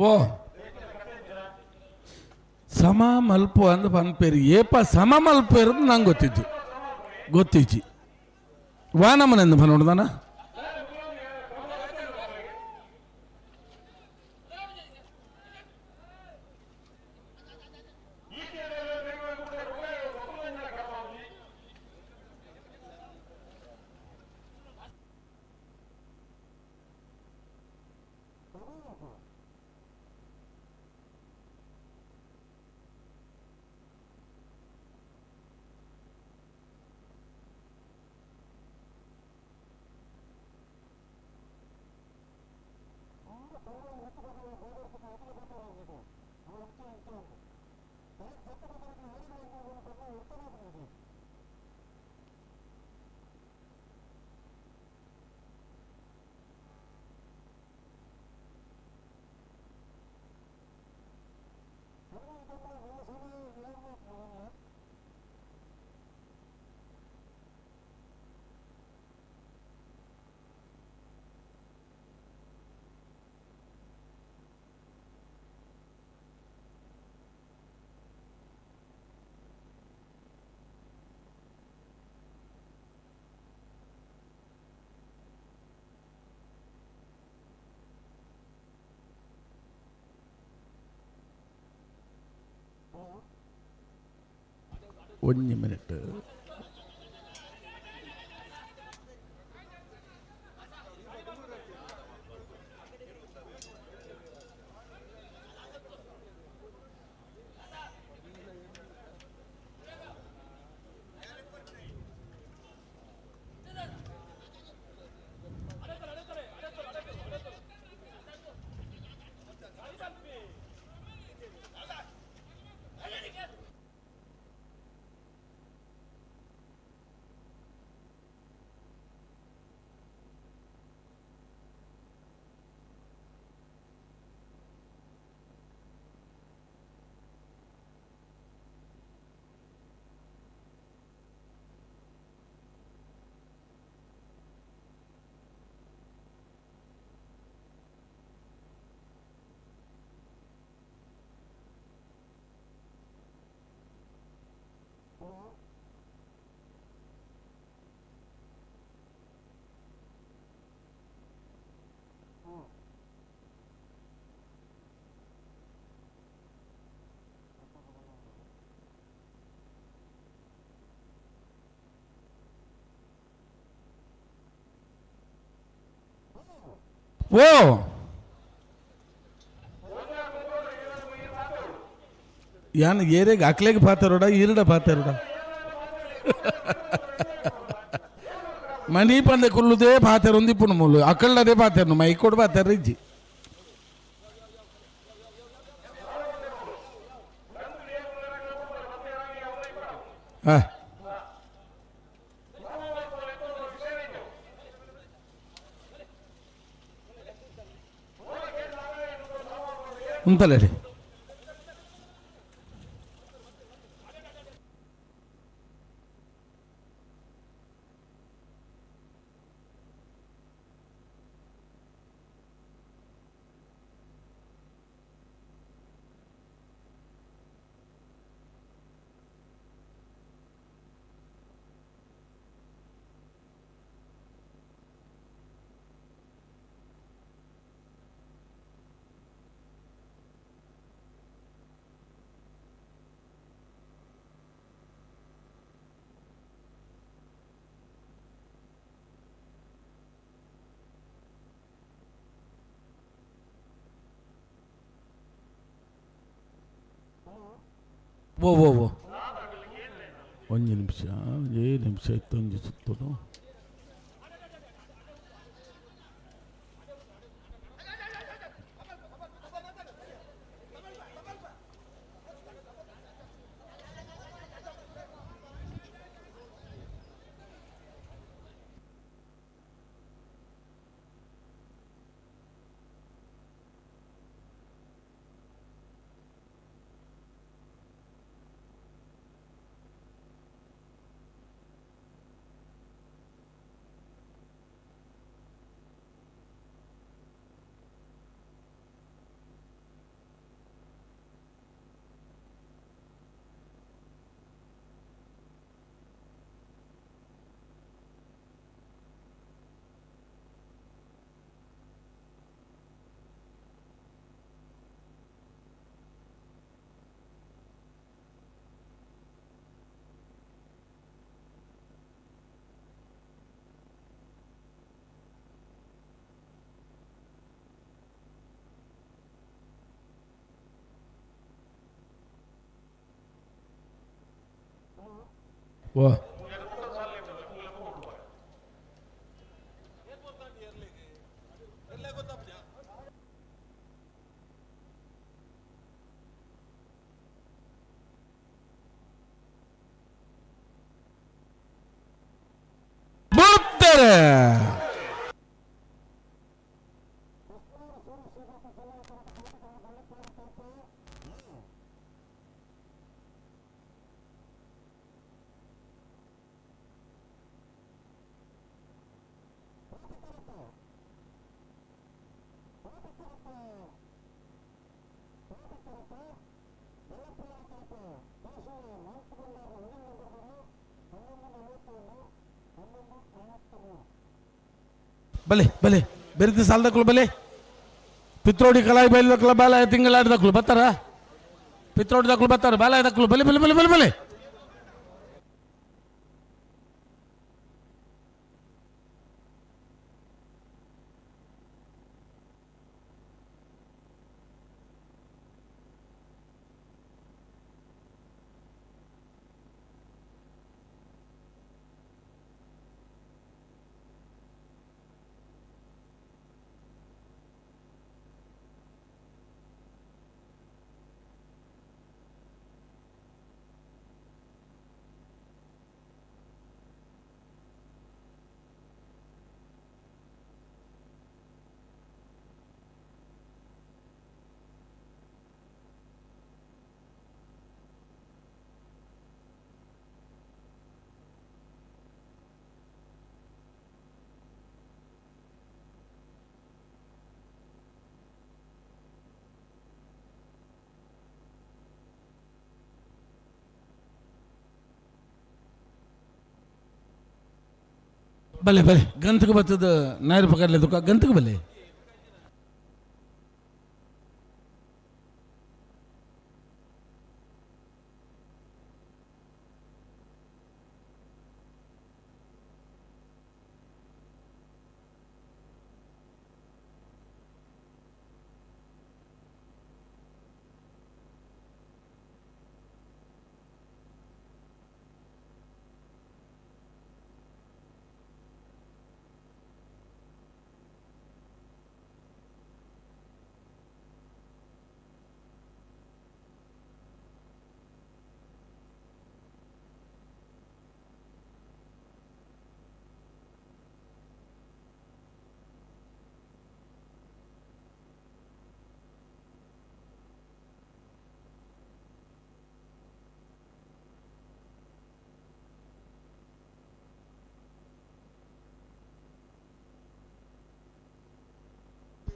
ಓ ಸಮ ಮಲ್ಪು ಅಂದ್ ಪನ್ಪೇರು ಏಪ ಸಮ ಮಲ್ಪೇರು ನಂಗೆ ಗೊತ್ತಿಜ್ಜಿ ಗೊತ್ತಿಜ್ಜಿ ವಾನಮನೆಂದು ನೋಡ್ದಾನ ಒಂಜಿ ಮಿನಿಟ್ ಓ ಯಾನ್ ಏರೆಗ್ ಅಕ್ಲೆಗ್ ಪಾತೆರೋಡ ಈರಡ ಪಾತೆರೋಡ ಮನಿ ಪಂದೆ ಕುಲ್ಲುದೇ ಪಾತೆರೊಂದು ಇಪ್ಪುನು ಮೂಲು ಅಕ್ಕಳದೇ ಪಾತೆರ್ನು ಮೈಕೋಡು ಪಾತೆರ ಇಜ್ಜಿ ಉಂತಲೇ ಓ ಓ ಓ ಒಂದು ನಿಮಿಷ ಒಂದೇ ನಿಮಿಷ ಇತ್ತೊಂದು ಸುತ್ತೋದು ವಾ ಬುತ್ತಾರೆ ಬಲೆ ಬಲೆ ಬೆರಿತಿ ಸಾಲದಕ್ಕಳು ಬಲೆ ಪಿತ್ರೋಡಿ ಕಲಾಯಿ ಬೈಲದಕ್ಕಳು ಬಾಲ ತಿಂಗಳಾಡ್ದಕ್ಕಳು ಬರ್ತಾರ ಪಿತ್ರೋಡಿ ದಕ್ಕಳು ಬರ್ತಾರ ಬಾಲ ದಕ್ಕಳು ಬಲೆ ಬಲೆ ಬಲೆ ಬಲೆ ಬಲೆ ಬಲೆ ಬಲೆ ಗಂತಕ್ಕೆ ಬರ್ತದ ನಾಯರ್ ಪಕಡ್ಲೆ ದುಃಖ ಗಂತಕ್ಕೆ ಬಲೆ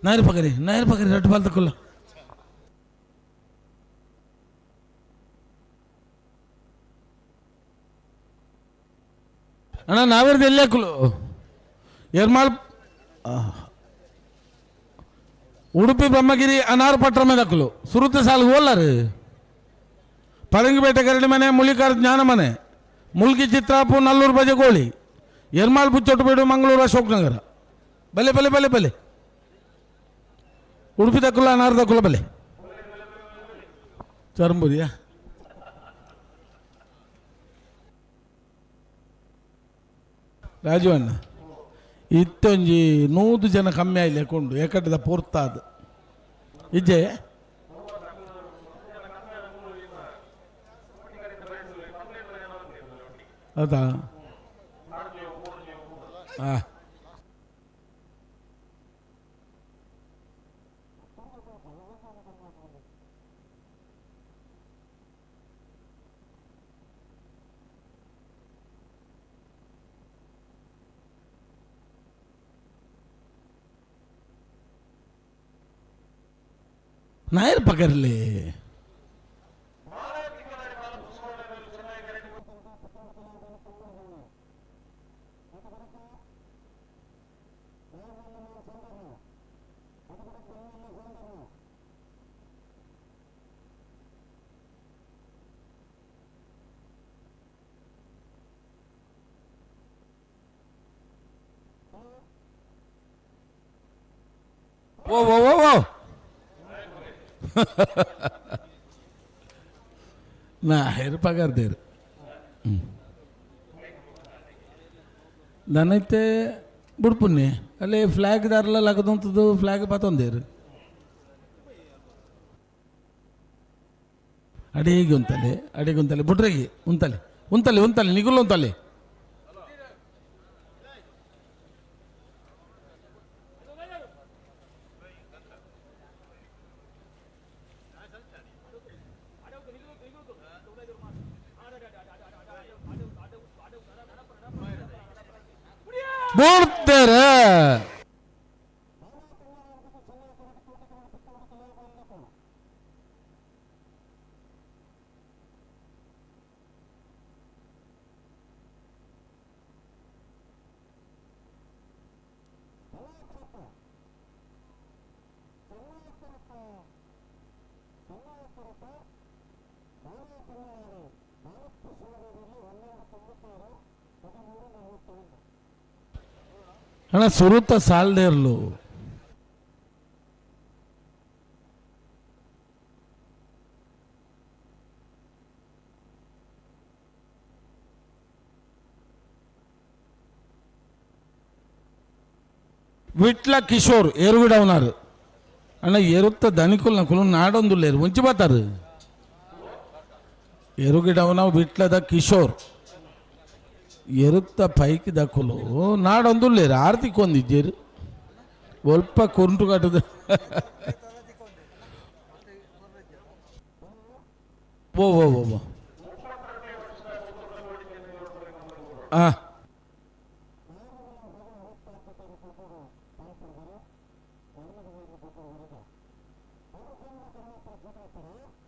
ನಾಯರ್ ಪಗರಿ ನಾಯರ್ ಪಗರಿ ರಡ್ಡು ಬಾಲ್ ತಕ್ಕಲ್ಲ. ಅಣ್ಣ ನಾವೇರ್ದು ಎಲ್ಲೇಕುಲು ಎರ್ಮಾಲ್ ಉಡುಪಿ ಬ್ರಹ್ಮಗಿರಿ ಅನಾರು ಪಟ್ರ ಮೇದಕ್ಕಲು ಸುರುತ ಸಾಲು ಓಲ್ಲರು ಪರಂಗಿಪೇಟೆ ಕರಡಿ ಮನೆ ಮುಳಿಕಾರ್ ಜ್ಞಾನ ಮನೆ ಮುಲ್ಕಿ ಚಿತ್ರಾಪು ನಲ್ಲೂರು ಬಜಗೋಳಿ ಎರ್ಮಾಲ್ ಬುಚ್ಚೊಟ್ಟುಬೇಡು ಮಂಗಳೂರು ಅಶೋಕ್ ನಗರ ಬಲೆ ಬಲೆ ಬಲೆ ಬಲೆ ಉಡುಪಿ ತಕ್ಕುಲ ಅನಾರು ತಕ್ಕುಲ ಬಲೆ ಚರಂಬುದಿಯಾ ರಾಜು ಅಣ್ಣ ಇತ್ತೊಂಜಿ 100 ಜನ ಕಮ್ಮಿ ಆಯ್ಲೆ ಕೊಂಡು ಏಕಟ್ಟದ ಪೂರ್ತಾದ ಇಜ್ಜೆ ಹೌದಾ ಹಾಂ ನಾಯರ್ ಪಕರ್ಲಿ ಓ ಓ ಓ ಓ ನಾ ಹೆರ್ಪಾಗಾರ್ದೇರು ನನೈತೆ ಬುಡ್ಪುನ್ನಿ ಅಲ್ಲಿ ಫ್ಲ್ಯಾಗ್ ದಾರಲ್ಲ ಲಗದಂಥದ್ದು ಫ್ಲ್ಯಾಗ್ ಪಾತೊಂದೇರು ಅಡಿಗೆ ಉಂತಲೆ ಅಡಿಗೆ ಉಂತಲೆ ಬುಡ್ರಗಿ ಉಂತಲೆ ಉಂತಲೆ ಉಂತಲೆ ನಿಗುಲು ಉಂತಲೆ ಬುಡ್ತಾರೆ. ಅಣ್ಣ ಸುರುತ ಸಾಲದೇರ್ಲು ವಿಟ್ಲ ಕಿಶೋರ್ ಏರುಗಿಡ ಅವನಾರು ಅಣ್ಣ ಎರುತ್ತ ದನಿಕುಲ್ ನಕುಲು ನಾಡೊಂದು ಲೇರು ಮುಂಚೆ ಬಾತಾರು ಎರುಗಿಡವನ ವಿಟ್ಲದ ಕಿಶೋರ್ ಎರುತ್ತ ಪೈಕಿ ದಕ್ಕುಲು ನಾಡೊಂದು ಲೇರು ಆರ್ತಿ ಕೊಂದಿದ್ದೀರು ಒಲ್ಪ ಕುಂಟು ಕಟ್ಟದ ಓ ಓ ಓ ಓ ಆ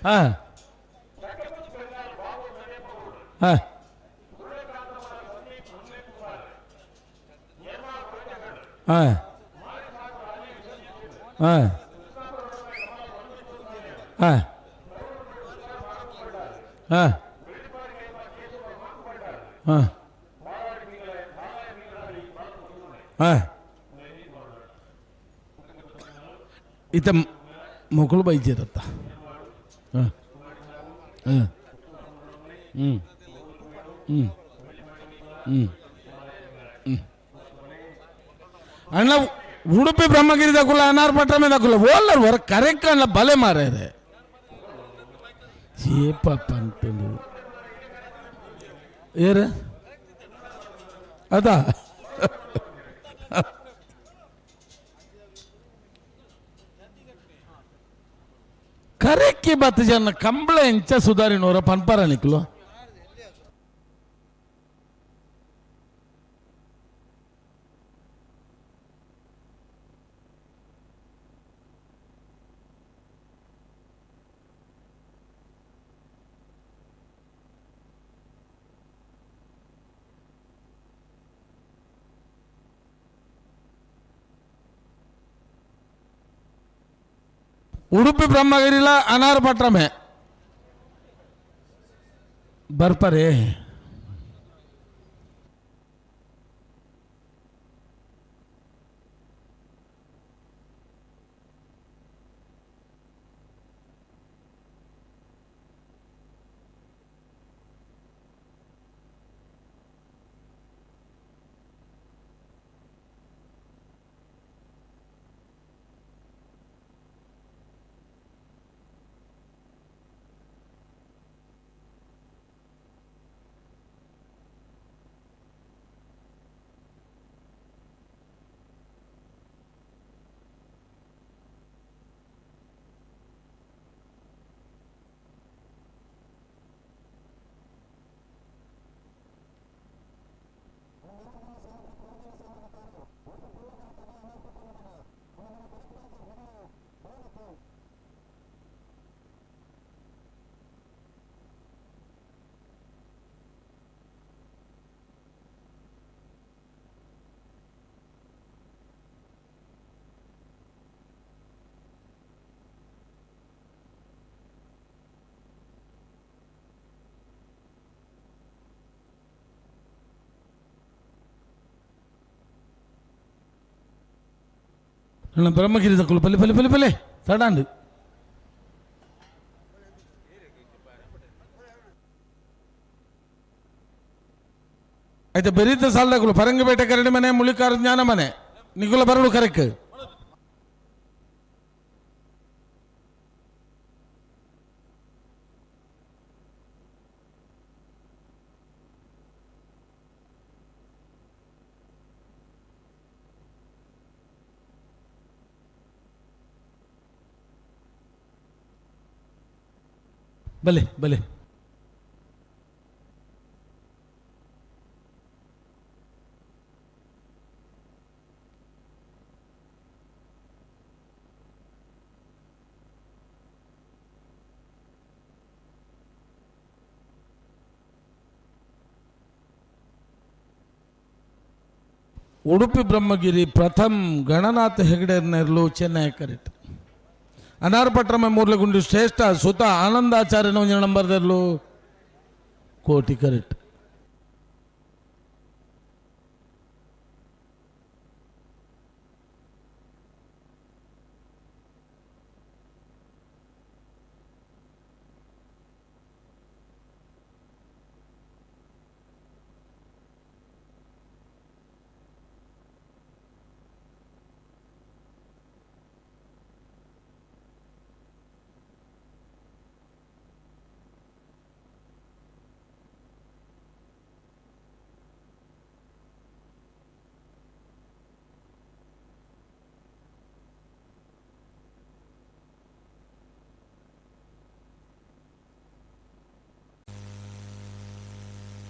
ಹಾಂ ಹಾಂ ಹಾಂ ಹಾಂ ಹಾಂ ಹಾಂ ಹಾಂ ಹಾಂ ಇತ್ತ ಮಕ್ಕಳು ಬೈಜಿರತ್ತ ಹಾಂ ಹಾಂ ಹ್ಞೂ ಹ್ಞೂ ಹ್ಞೂ ಹ್ಞೂ ಅಣ್ಣ ಉಡುಪಿ ಬ್ರಹ್ಮಗಿರಿ ದಕ್ಕುಲ್ಲ ಅನಾರ್ ಪಟ್ರ ಮೇಲೆ ದಕ್ಕುಲ್ಲ ಓಲ್ಲರ್ ಹೊರ ಕರೆಕ್ಟ್ ಅಣ್ಣ ಬಲೆ ಮಾರ್ಯಾರೆ ಏಪಪ್ಪ ಅಂತಂದು ಏರ ಅದಾ ಕರೆಕ್ಕಿ ಬತ್ತ ಜನ ಕಂಬಳ ಎಂಚ ಸುಧಾರಿನವರ ಪನ್ಪರ ನಿಕ್ಲು Udupi ಬ್ರಹ್ಮಗಿರಿಲ ಅನಾರ್ ಪಟ್ರಮೆ ಬರ್ಪರೆ. ಬ್ರಹ್ಮಗಿರಿ ದಕ್ಕಲು ಪಲ್ಲೆ ಪಲ್ಲೆ ಪಲ್ಲೆ ಪಲ್ಲೆ ತಡಾಂಡು. ಆಯ್ತು ಬೆರೀತ ಸಾಲದಕ್ಕಲು ಪರಂಗಪೇಟೆ ಕರಡಿ ಮನೆ ಮುಳಿಕಾರ ಜ್ಞಾನ ಮನೆ ನಿಗುಲ ಬರಡು ಕರೆಕ್. ಬಲೆ ಬಲೆ ಉಡುಪಿ ಬ್ರಹ್ಮಗಿರಿ ಪ್ರಥಮ್ ಗಣನಾಥ ಹೆಗಡೆ ನೆರಳು ಚೆನ್ನೈ ಕರೆಕ್ಟ್. ಅನಾರ್ಪಟ್ರಮ ಮೂರ್ಲಗುಂಡು ಶ್ರೇಷ್ಠ ಸುತ ಆನಂದಾಚಾರ್ಯನ ಒಂದು ನಂಬರ್ದಲ್ಲೂ ಕೋಟಿ ಕರೆಕ್ಟ್.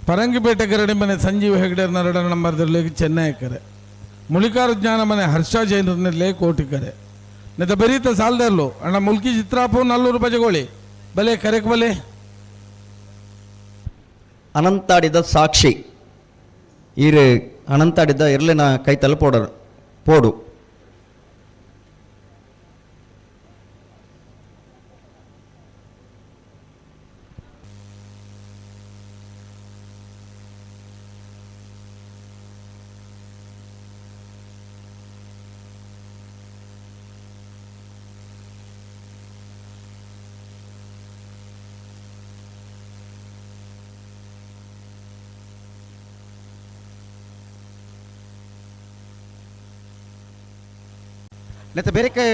ಪರಂಗಿಪೇಟೆ ಕರಡಿ ಮನೆ ಸಂಜೀವ್ ಹೆಗಡೆ ನರಡ ನಂಬರ್ದಲ್ಲಿ ಚೆನ್ನೈ ಕರೆ. ಮುಳಿಕಾರ ಜ್ಞಾನ ಮನೆ ಹರ್ಷ ಜೈನರ್ನಲ್ಲಿ ಕೋಟಿ ಕರೆ. ನೆತ ಬೆರೀತ ಸಾಲದಲ್ಲೂ ಅಣ್ಣ ಮುಲ್ಕಿ ಚಿತ್ರಾಪು ನಲ್ಲೂರು ಬಜಗೋಳಿ ಬಲೆ ಕರೆಕ್ ಬಲೆ. ಅನಂತಾಡಿದ ಸಾಕ್ಷಿ ಈರು ಅನಂತಾಡಿದ ಇರ್ಲಿನ ಕೈ ತಲುಪೋಡರು ಪೋಡು. ನೆತ್ತ ಬೇರೆಕೆ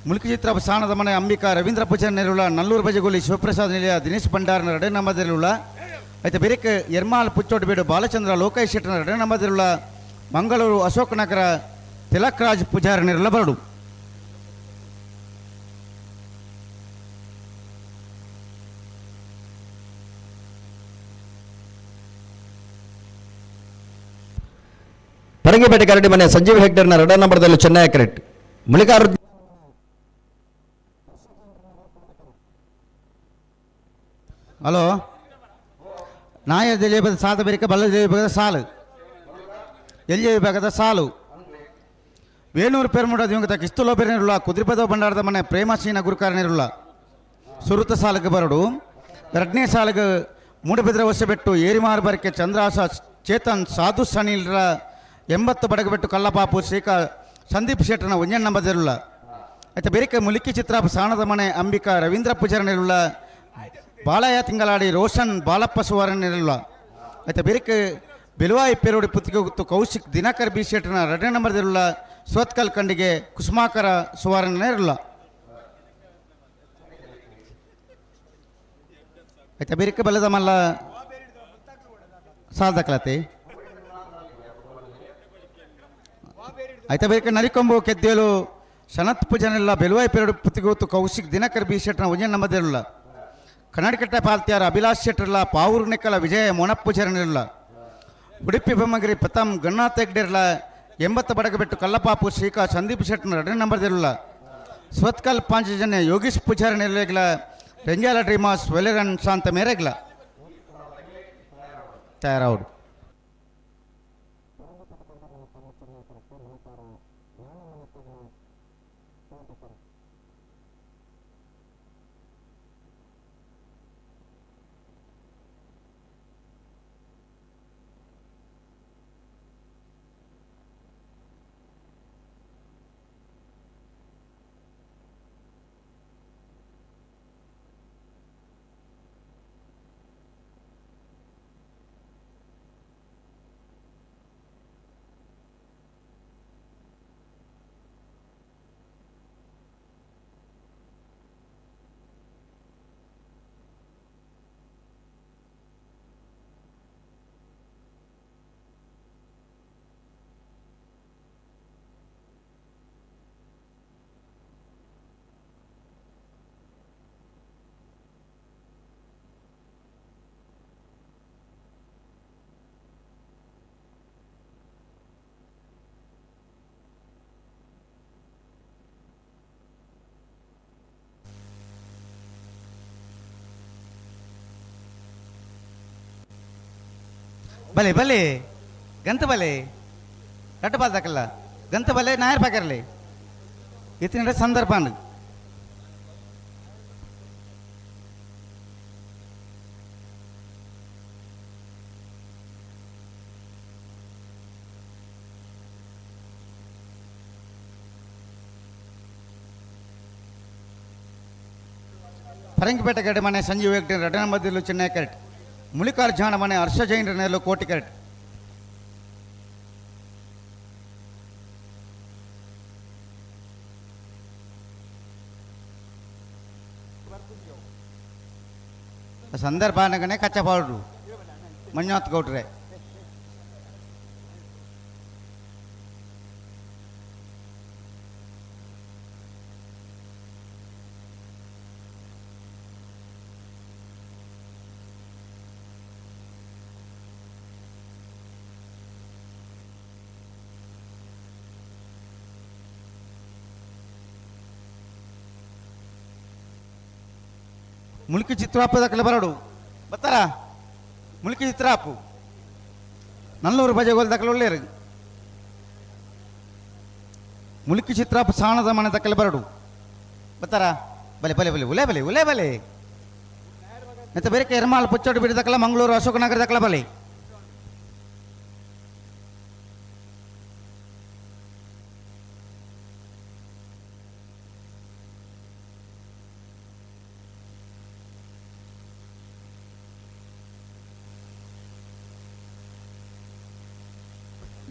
ಮುಲ್ಕಿ ಚಿತ್ರ ಸಾಣದ ಮನೆ ಅಂಬಿಕಾ ರವೀಂದ್ರ ಪೂಜಾರಿ ನೆರವುಳ ನಲ್ಲೂರು ಬಜಗೋಲಿ ಶಿವಪ್ರಸಾದ್ ನಿಲಯ ದಿನೇಶ್ ಭಂಡಾರನ ರಡೆ ನಮ್ಮದಿರುಳ ಆಯ್ತು ಬೇರೆಕೆ ಎರ್ಮಾಲ್ ಪುಚ್ಚೋಟು ಬೀಡು ಬಾಲಚಂದ್ರ ಲೋಕೇಶ್ ಶೆಟ್ಟನ ರಡೆ ನಮ್ಮದಿರುಳ ಮಂಗಳೂರು ಅಶೋಕನಗರ ತಿಲಕ್ ರಾಜ್ ಪೂಜಾರಿ ನೆರಳ ಬರಡು. ಪರಂಗಿಪೇಟೆ ಕರಡಿ ಮನೆ ಸಂಜೀವ್ ಹೆಗ್ಡರ್ನ ಎರಡನೇ ನಂಬರ್ದಲ್ಲಿ ಚೆನ್ನೈ ಕರೆಕ್ಟ್. ಮಲ್ಲಿಕಾರ್ಜುನ ಹಲೋ ನಾಯ ಜಲೇಬದ ಸಾದ ಬೇರಿಕೆ ಬಲ್ಲ ಜಲೇಬದ ಸಾಲು ಎಲ್ಲಿ ವಿಭಾಗದ ಸಾಲು ವೇಣೂರು ಪೆರ್ಮುಡ ದಿವಂಗತ ಕಿಸ್ತುಲೋ ಬೆರನಿರುಳ್ಳ ಕುದ್ರಿಪದ ಭಂಡಾರದ ಮನೆ ಪ್ರೇಮಸೀನ ಗುರುಕಾರನಿರುಳ್ಳ ಸುರುತ ಸಾಲಗ ಬರಡು. ಎರಡನೇ ಸಾಲಗ ಮೂಡಬಿದ್ರೆ ಹೊಸಬೆಟ್ಟು ಏರಿಮಾರು ಬರಕೆ ಚಂದ್ರಾಸ ಚೇತನ್ ಸಾಧು ಸನಿಲ್ರ 80 ಬಡಗಬೆಟ್ಟು ಕಲ್ಲಪಾಪು ಶ್ರೀಕಾ ಸಂದೀಪ್ ಶೆಟ್ಟರ್ನ ಒಂಜನ್ ನಂಬದಿರುಳ್ಳ. ಆಯ್ತಾ ಬೇರೆ ಮುಲಿಕಿ ಚಿತ್ರಾಪ ಸಾಣದ ಮನೆ ಅಂಬಿಕಾ ರವೀಂದ್ರ ಪೂಜಾರನಿರುಳ್ಳ ಬಾಳಯ್ಯ ತಿಂಗಳಾಡಿ ರೋಷನ್ ಬಾಲಪ್ಪ ಸುವಾರನಿರುಳ್ಳ. ಆಯ್ತಾ ಬೇರೆ ಬೆಲುವಾಯಿ ಪೇರೋಡಿ ಪುತ್ತಿಗೆ ಗೊತ್ತು ಕೌಶಿಕ್ ದಿನಕರ್ ಬಿ ಶೆಟ್ಟರ್ನ ಎರಡನೇ ನಂಬರ್ದಿರುಳ್ಳ ಸೋತ್ಕಲ್ ಕಂಡಿಗೆ ಕುಸುಮಾಕರ ಸುವಾರನಿರುಳ್ಳ. ಆಯ್ತಾ ಬೇರೆ ಬಲದ ಮಲ್ಲ ಸಾಧಕಲತೆ. ಆಯ್ತಾ ಬೇರೆ ನರಿಕೊಂಬು ಕೆದ್ದೇಲು ಸನತ್ ಪೂಜನೆಲ್ಲ ಬೆಲುವಾಯಿ ಪೇರೋಡಿ ಪುತ್ತಿಗೆ ಗೊತ್ತು ಕೌಶಿಕ್ ದಿನಕರ್ ಬಿ ಶೆಟ್ಟರ್ನ ಒಂಜನ್ ನಂಬರ್ದಿರುಳ್ಳ. ಕನ್ನಡಕಟ್ಟೆ ಪಾಲ್ತಿಯಾರ ಅಭಿಲಾಷ್ ಶೆಟ್ಟರ್ಲ ಪಾವೂರು ನೆಕ್ಕಲ ವಿಜಯ ಮೊನಪ್ಪುಜರನಿರುಳ್ಳ. ಉಡುಪಿ ಬೊಮ್ಮಗಿರಿ ಪ್ರಥಮ್ ಗಣನಾಥ ಹೆಗ್ಡೆರ್ಲ 80 ಬಡಗಬೆಟ್ಟು ಕಲ್ಲಪಾಪು ಶ್ರೀಕಾ ಸಂದೀಪ್ ಶೆಟ್ಟರ್ನ ಎರಡನೇ ನಂಬರ್ದಿರುಳ್ಳ. ಸ್ವತ್ಕಲ್ ಪಾಂಚಜನ್ಯ ಯೋಗೀಶ್ ಪೂಜಾರಿ ನೆರಳೆಗ್ಲ ರೆಂಜಾಲ ಡ್ರೀಮಾಸ್ ವೆಲೆರನ್ ಶಾಂತ ಮೇರೆಗ್ಲ ತಯಾರಾವಡು. ಬಲೆ ಬಲೆ ಗಂತ ಬಲೆ ರಟ್ಟ ಬಾಲ್ದಾಕಲ್ಲ ಗಂತ ಬಲೆ ನಾಯರ್ ಪಾಕರ್ಲೆ ಇತ್ತಿನ ಸಂದರ್ಭ ಫರಂಗಿಪೇಟೆ ಗಡ್ಡೆ ಮನೆ ಸಂಜೀವ್ ಹೆಗ್ಡೆ ರಟನ ಮಧ್ಯಲು ಚೆನ್ನೈ ಕರೆಕ್ಟ್ ಮುಳಿಕಾರ್ ಜಾಣ ಮನೆ ಹರ್ಷ ಜೈನ್ ನೆರಳು ಕೋಟಿ ಕರೆಕ್ಟ್. ಸಂದರ್ಭ ನಗನೆ ಕಚ್ಚಪಾಡು ಮಂಜುನಾಥ್ ಗೌಡ್ರೆ. ಮುಲ್ಕಿ ಚಿತ್ರಾಪು ದಾಖಲೆ ಬರಡು ಬತ್ತಾರ ಮುಲ್ಕಿ ಚಿತ್ರಾಪು ನಲ್ಲೂರು ಬಜೆಗೋಲ್ ದಾಖಲೆ ಒಳ್ಳೆಯರು ಮುಲ್ಕಿ ಚಿತ್ರಾಪು ಸಾಣದ ಮನೆ ದಾಖಲೆ ಬರಡು ಬತ್ತಾರ ಬಲೆ ಬಲೆ ಬಲೆ ಉಲೆ ಬಲೆ ಉಲೆ ಬಲೆ ಮತ್ತೆ ಬೇರೆ ಎರ್ಮಾಲ್ ಪುಚ್ಚೋಡು ಬಿಡಿ ದಾಖಲ ಮಂಗಳೂರು ಅಶೋಕನಗರ ದಾಖಲೆ ಬಲೆ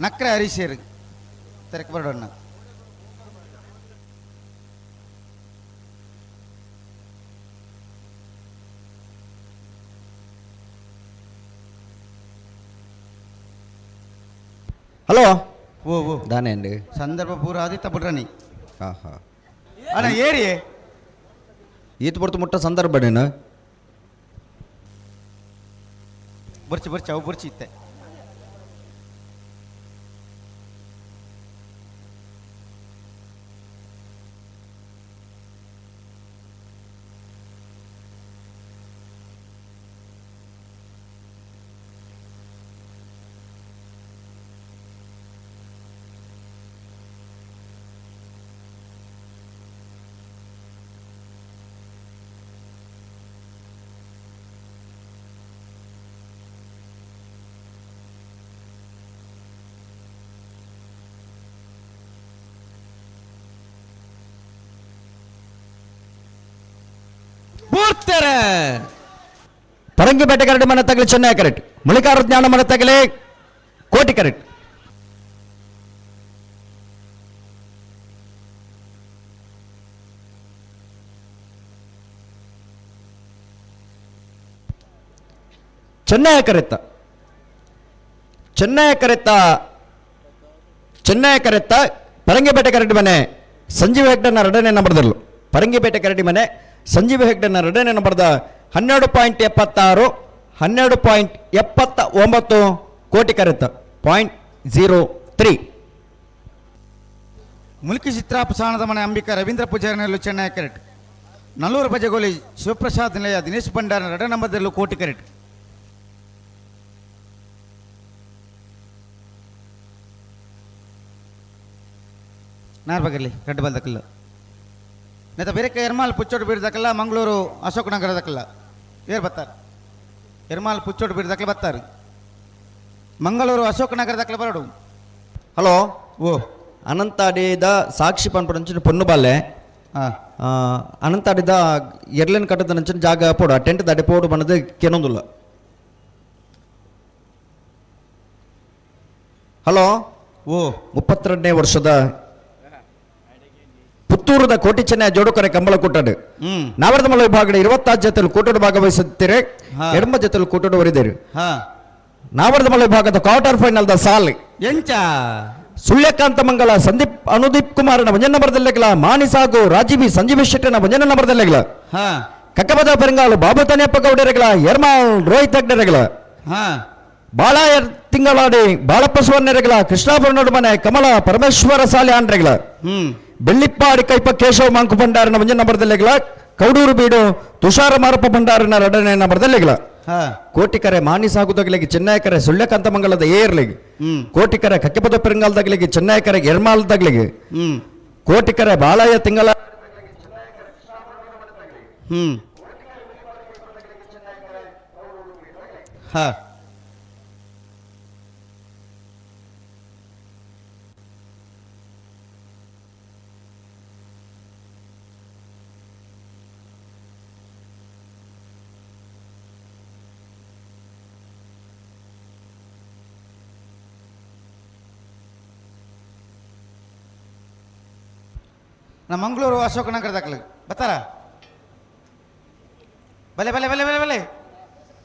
ನಕ್ರೆ ಹರೀಶೇರು ತೆರಕ್ಕೆ ಬರೋಣ. ಹಲೋ ಓ ಓ ದಾನೇಂడి ಸಂದರ್ಭ ಪೂರ ಆದಿತ್ತ ಬಿಡ್ರನಿ ಆಹಾ ಅಣ್ಣ ಏರಿ ಈತ ಪೊರ್ತು ಮುಟ್ಟ ಸಂದರ್ಭ ನೀನು ಬರ್ಚಿ ಬರ್ಚಿ ಅವು ಬರ್ಚಿ ಇತ್ತೆ. ಬೂರ್ತೆರೆ. ಪರಂಗಿಪೇಟೆ ಕರಡಿ ಮನೆ ತಗಲಿ ಚೆನ್ನೈ ಕರೆಕ್ಟ್, ಮುಳಿಕಾರ ಜ್ಞಾನ ಮನೆ ತಗಲಿ ಕೋಟಿ ಕರೆಕ್ಟ್. ಚೆನ್ನೈ ಕರೆತ್ತ, ಚೆನ್ನೈ ಕರೆತ್ತ, ಚೆನ್ನೈ ಕರೆತ್ತ ಪರಂಗಿಪೇಟೆ ಕರಡಿ ಮನೆ ಸಂಜೀವ ಹೆಗ್ಡನ ಎರಡನೇ ನಂಬರ್ದಲ್ಲೂ. ಪರಂಗಿಪೇಟೆ ಕರಡಿ ಮನೆ ಸಂಜೀವ ಹೆಗ್ಡನ ಎರಡನೇ ನಂಬರ್ದ 12.76, 12.79 ಕೋಟಿ ಕರೆತ್ತ, 0.03. ಮುಲ್ಕಿ ಚಿತ್ರಾಪಸಾಣದ ಮನೆ ಅಂಬಿಕಾ ರವೀಂದ್ರ ಪೂಜಾರಿನಲ್ಲೂ ಚೆನ್ನೈ ಕರೆಕ್ಟ್. ನಲ್ಲೂರು ಬಜಗೋಲಿ ಶಿವಪ್ರಸಾದ್ ನಿಲಯ ದಿನೇಶ್ ಭಂಡಾರ ಎರಡನೇ ನಂಬರ್ದಲ್ಲೂ ಕೋಟಿ ಕರೆಕ್ಟ್. ನಾರ್ಬಗಲ್ಲಿ ರೆಡ್ ಬಲ್ದಕ್ಕಲ್ಲ ನೆತ ಬೇರೆಕ್ಕೆ ಎರ್ಮಾಲ್ ಪುಚ್ಚೋಡು ಬೀರ್ದಕ್ಕಲ್ಲ, ಮಂಗಳೂರು ಅಶೋಕ್ ನಗರದಕ್ಕಲ್ಲ ಏರ್ ಬರ್ತಾರೆ. ಎರ್ಮಾಲ್ ಪುಚ್ಚೋಡು ಬೀರ್ದಕ್ಕಲ್ಲ ಬರ್ತಾರೆ, ಮಂಗಳೂರು ಅಶೋಕ್ ನಗರದಕ್ಕಲ್ಲ ಬರೋಡು. ಹಲೋ ಓ ಅನಂತಾಡಿದ ಸಾಕ್ಷಿ ಪನ್ಪುನಂಚಿನ ಪೊನ್ನು ಬಾಲೆ ಅನಂತಾಡಿದ ಎರ್ಲೆನ್ ಕಟ್ಟದ ನಂಚಿನ ಜಾಗ ಪೋಡು, ಆ ಟೆಂಟ್ ದಾಟಿ ಪೋಡು ಬಣ್ಣದ ಕೆನೊಂದುಲ್ಲ. ಹಲೋ ಓ 32ನೇ ವರ್ಷದ ಪುತ್ತೂರದ ಕೋಟಿ ಚೆನ್ನೈ ಜೋಡುಕರೆ ಕಂಬಳ ಕೂಟಡು ನಾವರ್ದಮಲ ವಿಭಾಗದ 26 ಜೊತೆಲು ಕೂಟಡು ಭಾಗವಹಿಸುತ್ತೀರಿ, ಎಡಮ ಜೊತೆಲು ಕೂಟಡು ಹೊರಿದೇರು. ನಾವರ್ದಮಲ ವಿಭಾಗದ ಕ್ವಾರ್ಟರ್ ಫೈನಲ್ the ಸಾಲ್ ಎಂಚ ಸುಳ್ಯಕಾಂತ ಮಂಗಲ ಸಂದೀಪ್ ಅನುದೀಪ್ ಕುಮಾರನ ಒಂಜನ ನಂಬರ್ದಲ್ಲೆಗ್ಲ, ಮಾನಿಸಾಗು ರಾಜೀವಿ ಸಂಜೀವ ಶೆಟ್ಟನ ಒಂಜನ ನಂಬರ್ದಲ್ಲೆಗ್ಲ, ಕಕ್ಕಬದ ಪೆರಂಗಾಲು ಬಾಬು ತನಿಯಪ್ಪ ಗೌಡರೆಗ್ಲ, ಎರ್ಮಾಲ್ ರೋಹಿತ್ ಹೆಗ್ಡೆರೆಗ್ಲ, ಬಾಳ ತಿಂಗಳಾಡಿ ಬಾಳಪ್ಪ ಸುವರ್ಣರೆಗ್ಲ, ಕೃಷ್ಣಾಪುರ ನಡುಮನೆ ಕಮಲ ಪರಮೇಶ್ವರ ಸಾಲೆ ಆಂಡ್ರೆಗ್ಲ, ಬೆಳ್ಳಿಪ್ಪಾಡಿ ಕೈಪ ಕೇಶವ ಮಾಂಕು ಭಂಡಾರನ ಒಂಜನ ನಂಬರ್ದಲ್ಲೆಗ್ಲ, ಕೌಡೂರು ಬೀಡು ತುಷಾರ ಮಾರಪ್ಪ ಭಂಡಾರನ ಎರಡನೇ ನಂಬರ್ದಲ್ಲೆಗ್ಲ, ಕೋಟಿಕರೆ ಮಾನಿಸಾಗುದಗಲಿಗೆ ಚೆನ್ನೈಕರೆ ಸುಳ್ಯಕಾಂತ ಮಂಗಲದ ಏರ್ಲಿಗೆ, ಕೋಟಿಕರೆ ಕಕ್ಕೆಪದ ಪೆರಂಗಾಲದಾಗಲಿಗೆ ಚೆನ್ನೈಕರೆ ಎರ್ಮಾಲ್ದಾಗಲಿಗೆ, ಕೋಟಿಕರೆ ಬಾಳಯ್ಯ ತಿಂಗಳ ಹಾ. ನಮ್ಮ ಮಂಗಳೂರು ಅಶೋಕ ನಗರದಾಗಲಿ ಬರ್ತಾರ. ಬಲೆ ಬಲೆ ಬಲೆ ಬಲೆ ಬಲೆ.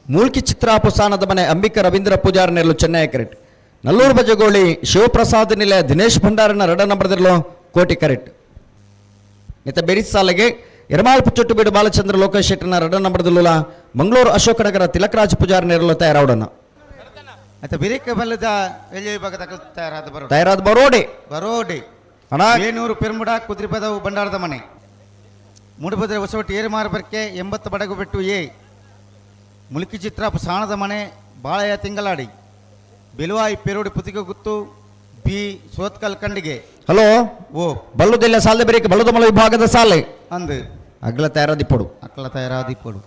ಮೂಲ್ಕಿ ಚಿತ್ರಾಪುಸಾನದ ಮನೆ ಅಂಬಿಕಾ ರವೀಂದ್ರ ಪೂಜಾರ್ ನೆರಳು ಚೆನ್ನೈ ಕರೆಕ್ಟ್. ನಲ್ಲೂರು ಬಜಗೋಳಿ ಶಿವಪ್ರಸಾದ್ ನಿಲಯ ದಿನೇಶ್ ಭಂಡಾರನ ಎರಡ ನಂಬರ್ದಿರಲು ಕೋಟಿ ಕರೆಕ್ಟ್. ನಿತ ಬೆರಿಸ್ ಸಾಲೆಗೆ ಎರ್ಮಾಲ್ ಪುಚ್ಚೊಟ್ಟು ಬೀಡು ಬಾಲಚಂದ್ರ ಲೋಕೇಶ್ ಶೆಟ್ಟನ ಎರಡ ನಂಬರ್ದಿಲ್ಲ ಮಂಗಳೂರು ಅಶೋಕನಗರ ತಿಲಕರಾಜ್ ಪೂಜಾರ್ ನೆರಳು ತಯಾರಾವಡನ. ಆಯ್ತಾ ಬಿರಿಕ ಬಲ್ಲದ ಎಲ್ಲಿ ವಿಭಾಗದ ತಯಾರಾದ ಬರೋಡಿ ತಯಾರಾದ ಬರೋಡಿ ಬರೋಡಿ ಅಣ್ಣ. ಏನೂರು ಪೆರುಮುಡ ಕುದ್ರಿಪದವು ಭಂಡಾರದ ಮನೆ ಮೂಡುಬದ್ರೆ ಹೊಸವಟ್ಟಿ ಏರುಮಾರು ಬರ್ಕೆ 80 ಬಡಗು ಬೆಟ್ಟು ಎ ಮುಲ್ಕಿ ಚಿತ್ರ ಸಾಣದ ಮನೆ ಬಾಳೆಯ ತಿಂಗಳಾಡಿ ಬೆಲುವಾಯಿ ಪೆರೋಡಿ ಪುತಿಗೆ ಗುತ್ತು ಬಿ ಸೋತ್ಕಲ್ ಕಂಡಿಗೆ. ಹಲೋ ಓ ಬಲ್ಲುದಿಲ್ಲ ಸಾಲದ ಬೇರೆ ಬಲ್ಲುದಮಲ ವಿಭಾಗದ ಸಾಲೆ ಅಂದು ಅಗ್ಲ ತಯಾರಾದಿಪ್ಪಡು ಅಗ್ಲ ತಯಾರಾದಿಪ್ಪಡು.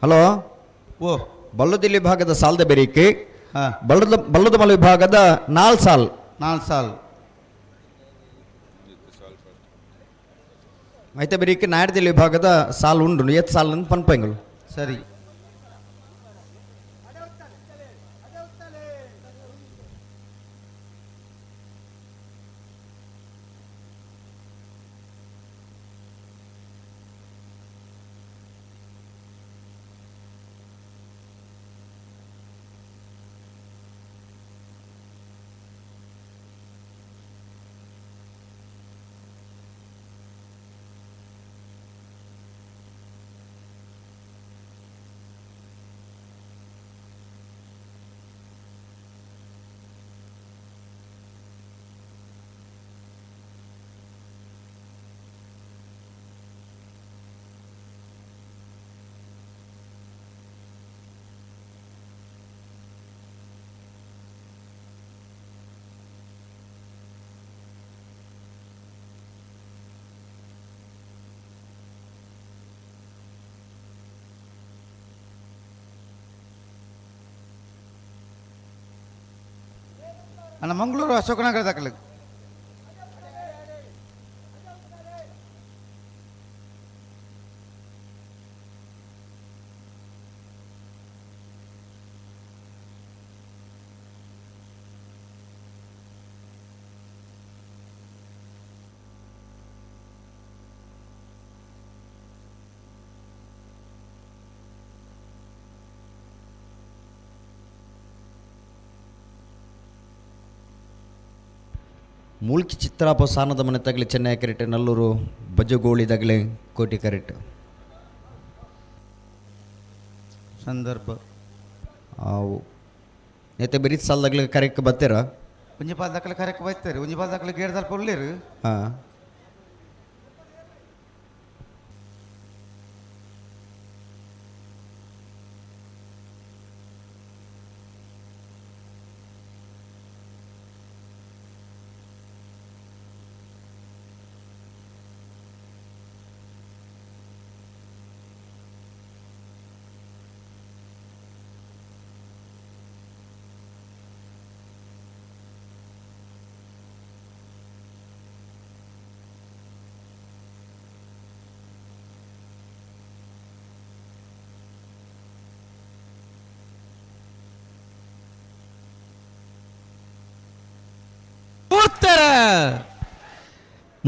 ಹಲೋ ಓ ಬಲ್ಲುದಿಲ್ಲಿ ವಿಭಾಗದ ಸಾಲದ ಬೆರಿಕೆ ಬಲ್ಲುದಮಲ ವಿಭಾಗದ 4 ಸಾಲ್ 4 ಸಾಲ್ ಐತೆ ಬೆರಿಕೆ ನಾಯಡ್ದಿಲ್ಲಿ ವಿಭಾಗದ ಸಾಲ್ ಉಂಡು ಏತ್ ಸಾಲ್ ಅಂತ ಪನ್ಪಂಗಳು. ಸರಿ ಅಣ್ಣ ಮಂಗಳೂರು ಅಶೋಕನಗರ ದಾಖಲೆ. ಮೂಲ್ಕಿ ಚಿತ್ರಾಪ ಸಾನದ ಮನೆ ತಗಲಿ ಚೆನ್ನೈ ಕರೆಟ್, ನಲ್ಲೂರು ಬಜಗೋಳಿ ತಗಲಿ ಕೋಟಿ ಕರೆಟ್. ಸಂದರ್ಭ ನೆತ್ತೆ ಬೆರೀತ್ ಸಾಲದಾಗಲಿ ಕರೆಕ್ ಬರ್ತೀರ? ಒಂಜಿ ಪಾಲ್ ದಾಖಲೆ ಕರೆಕ್ ಬೈತಾರೆ, ಒಂಜಿ ಪಾಲ್ ದಾಖಲೆ ಗೇಡ್ ದಲ್ಪ ಉಳ್ಳೇರು. ಹಾಂ.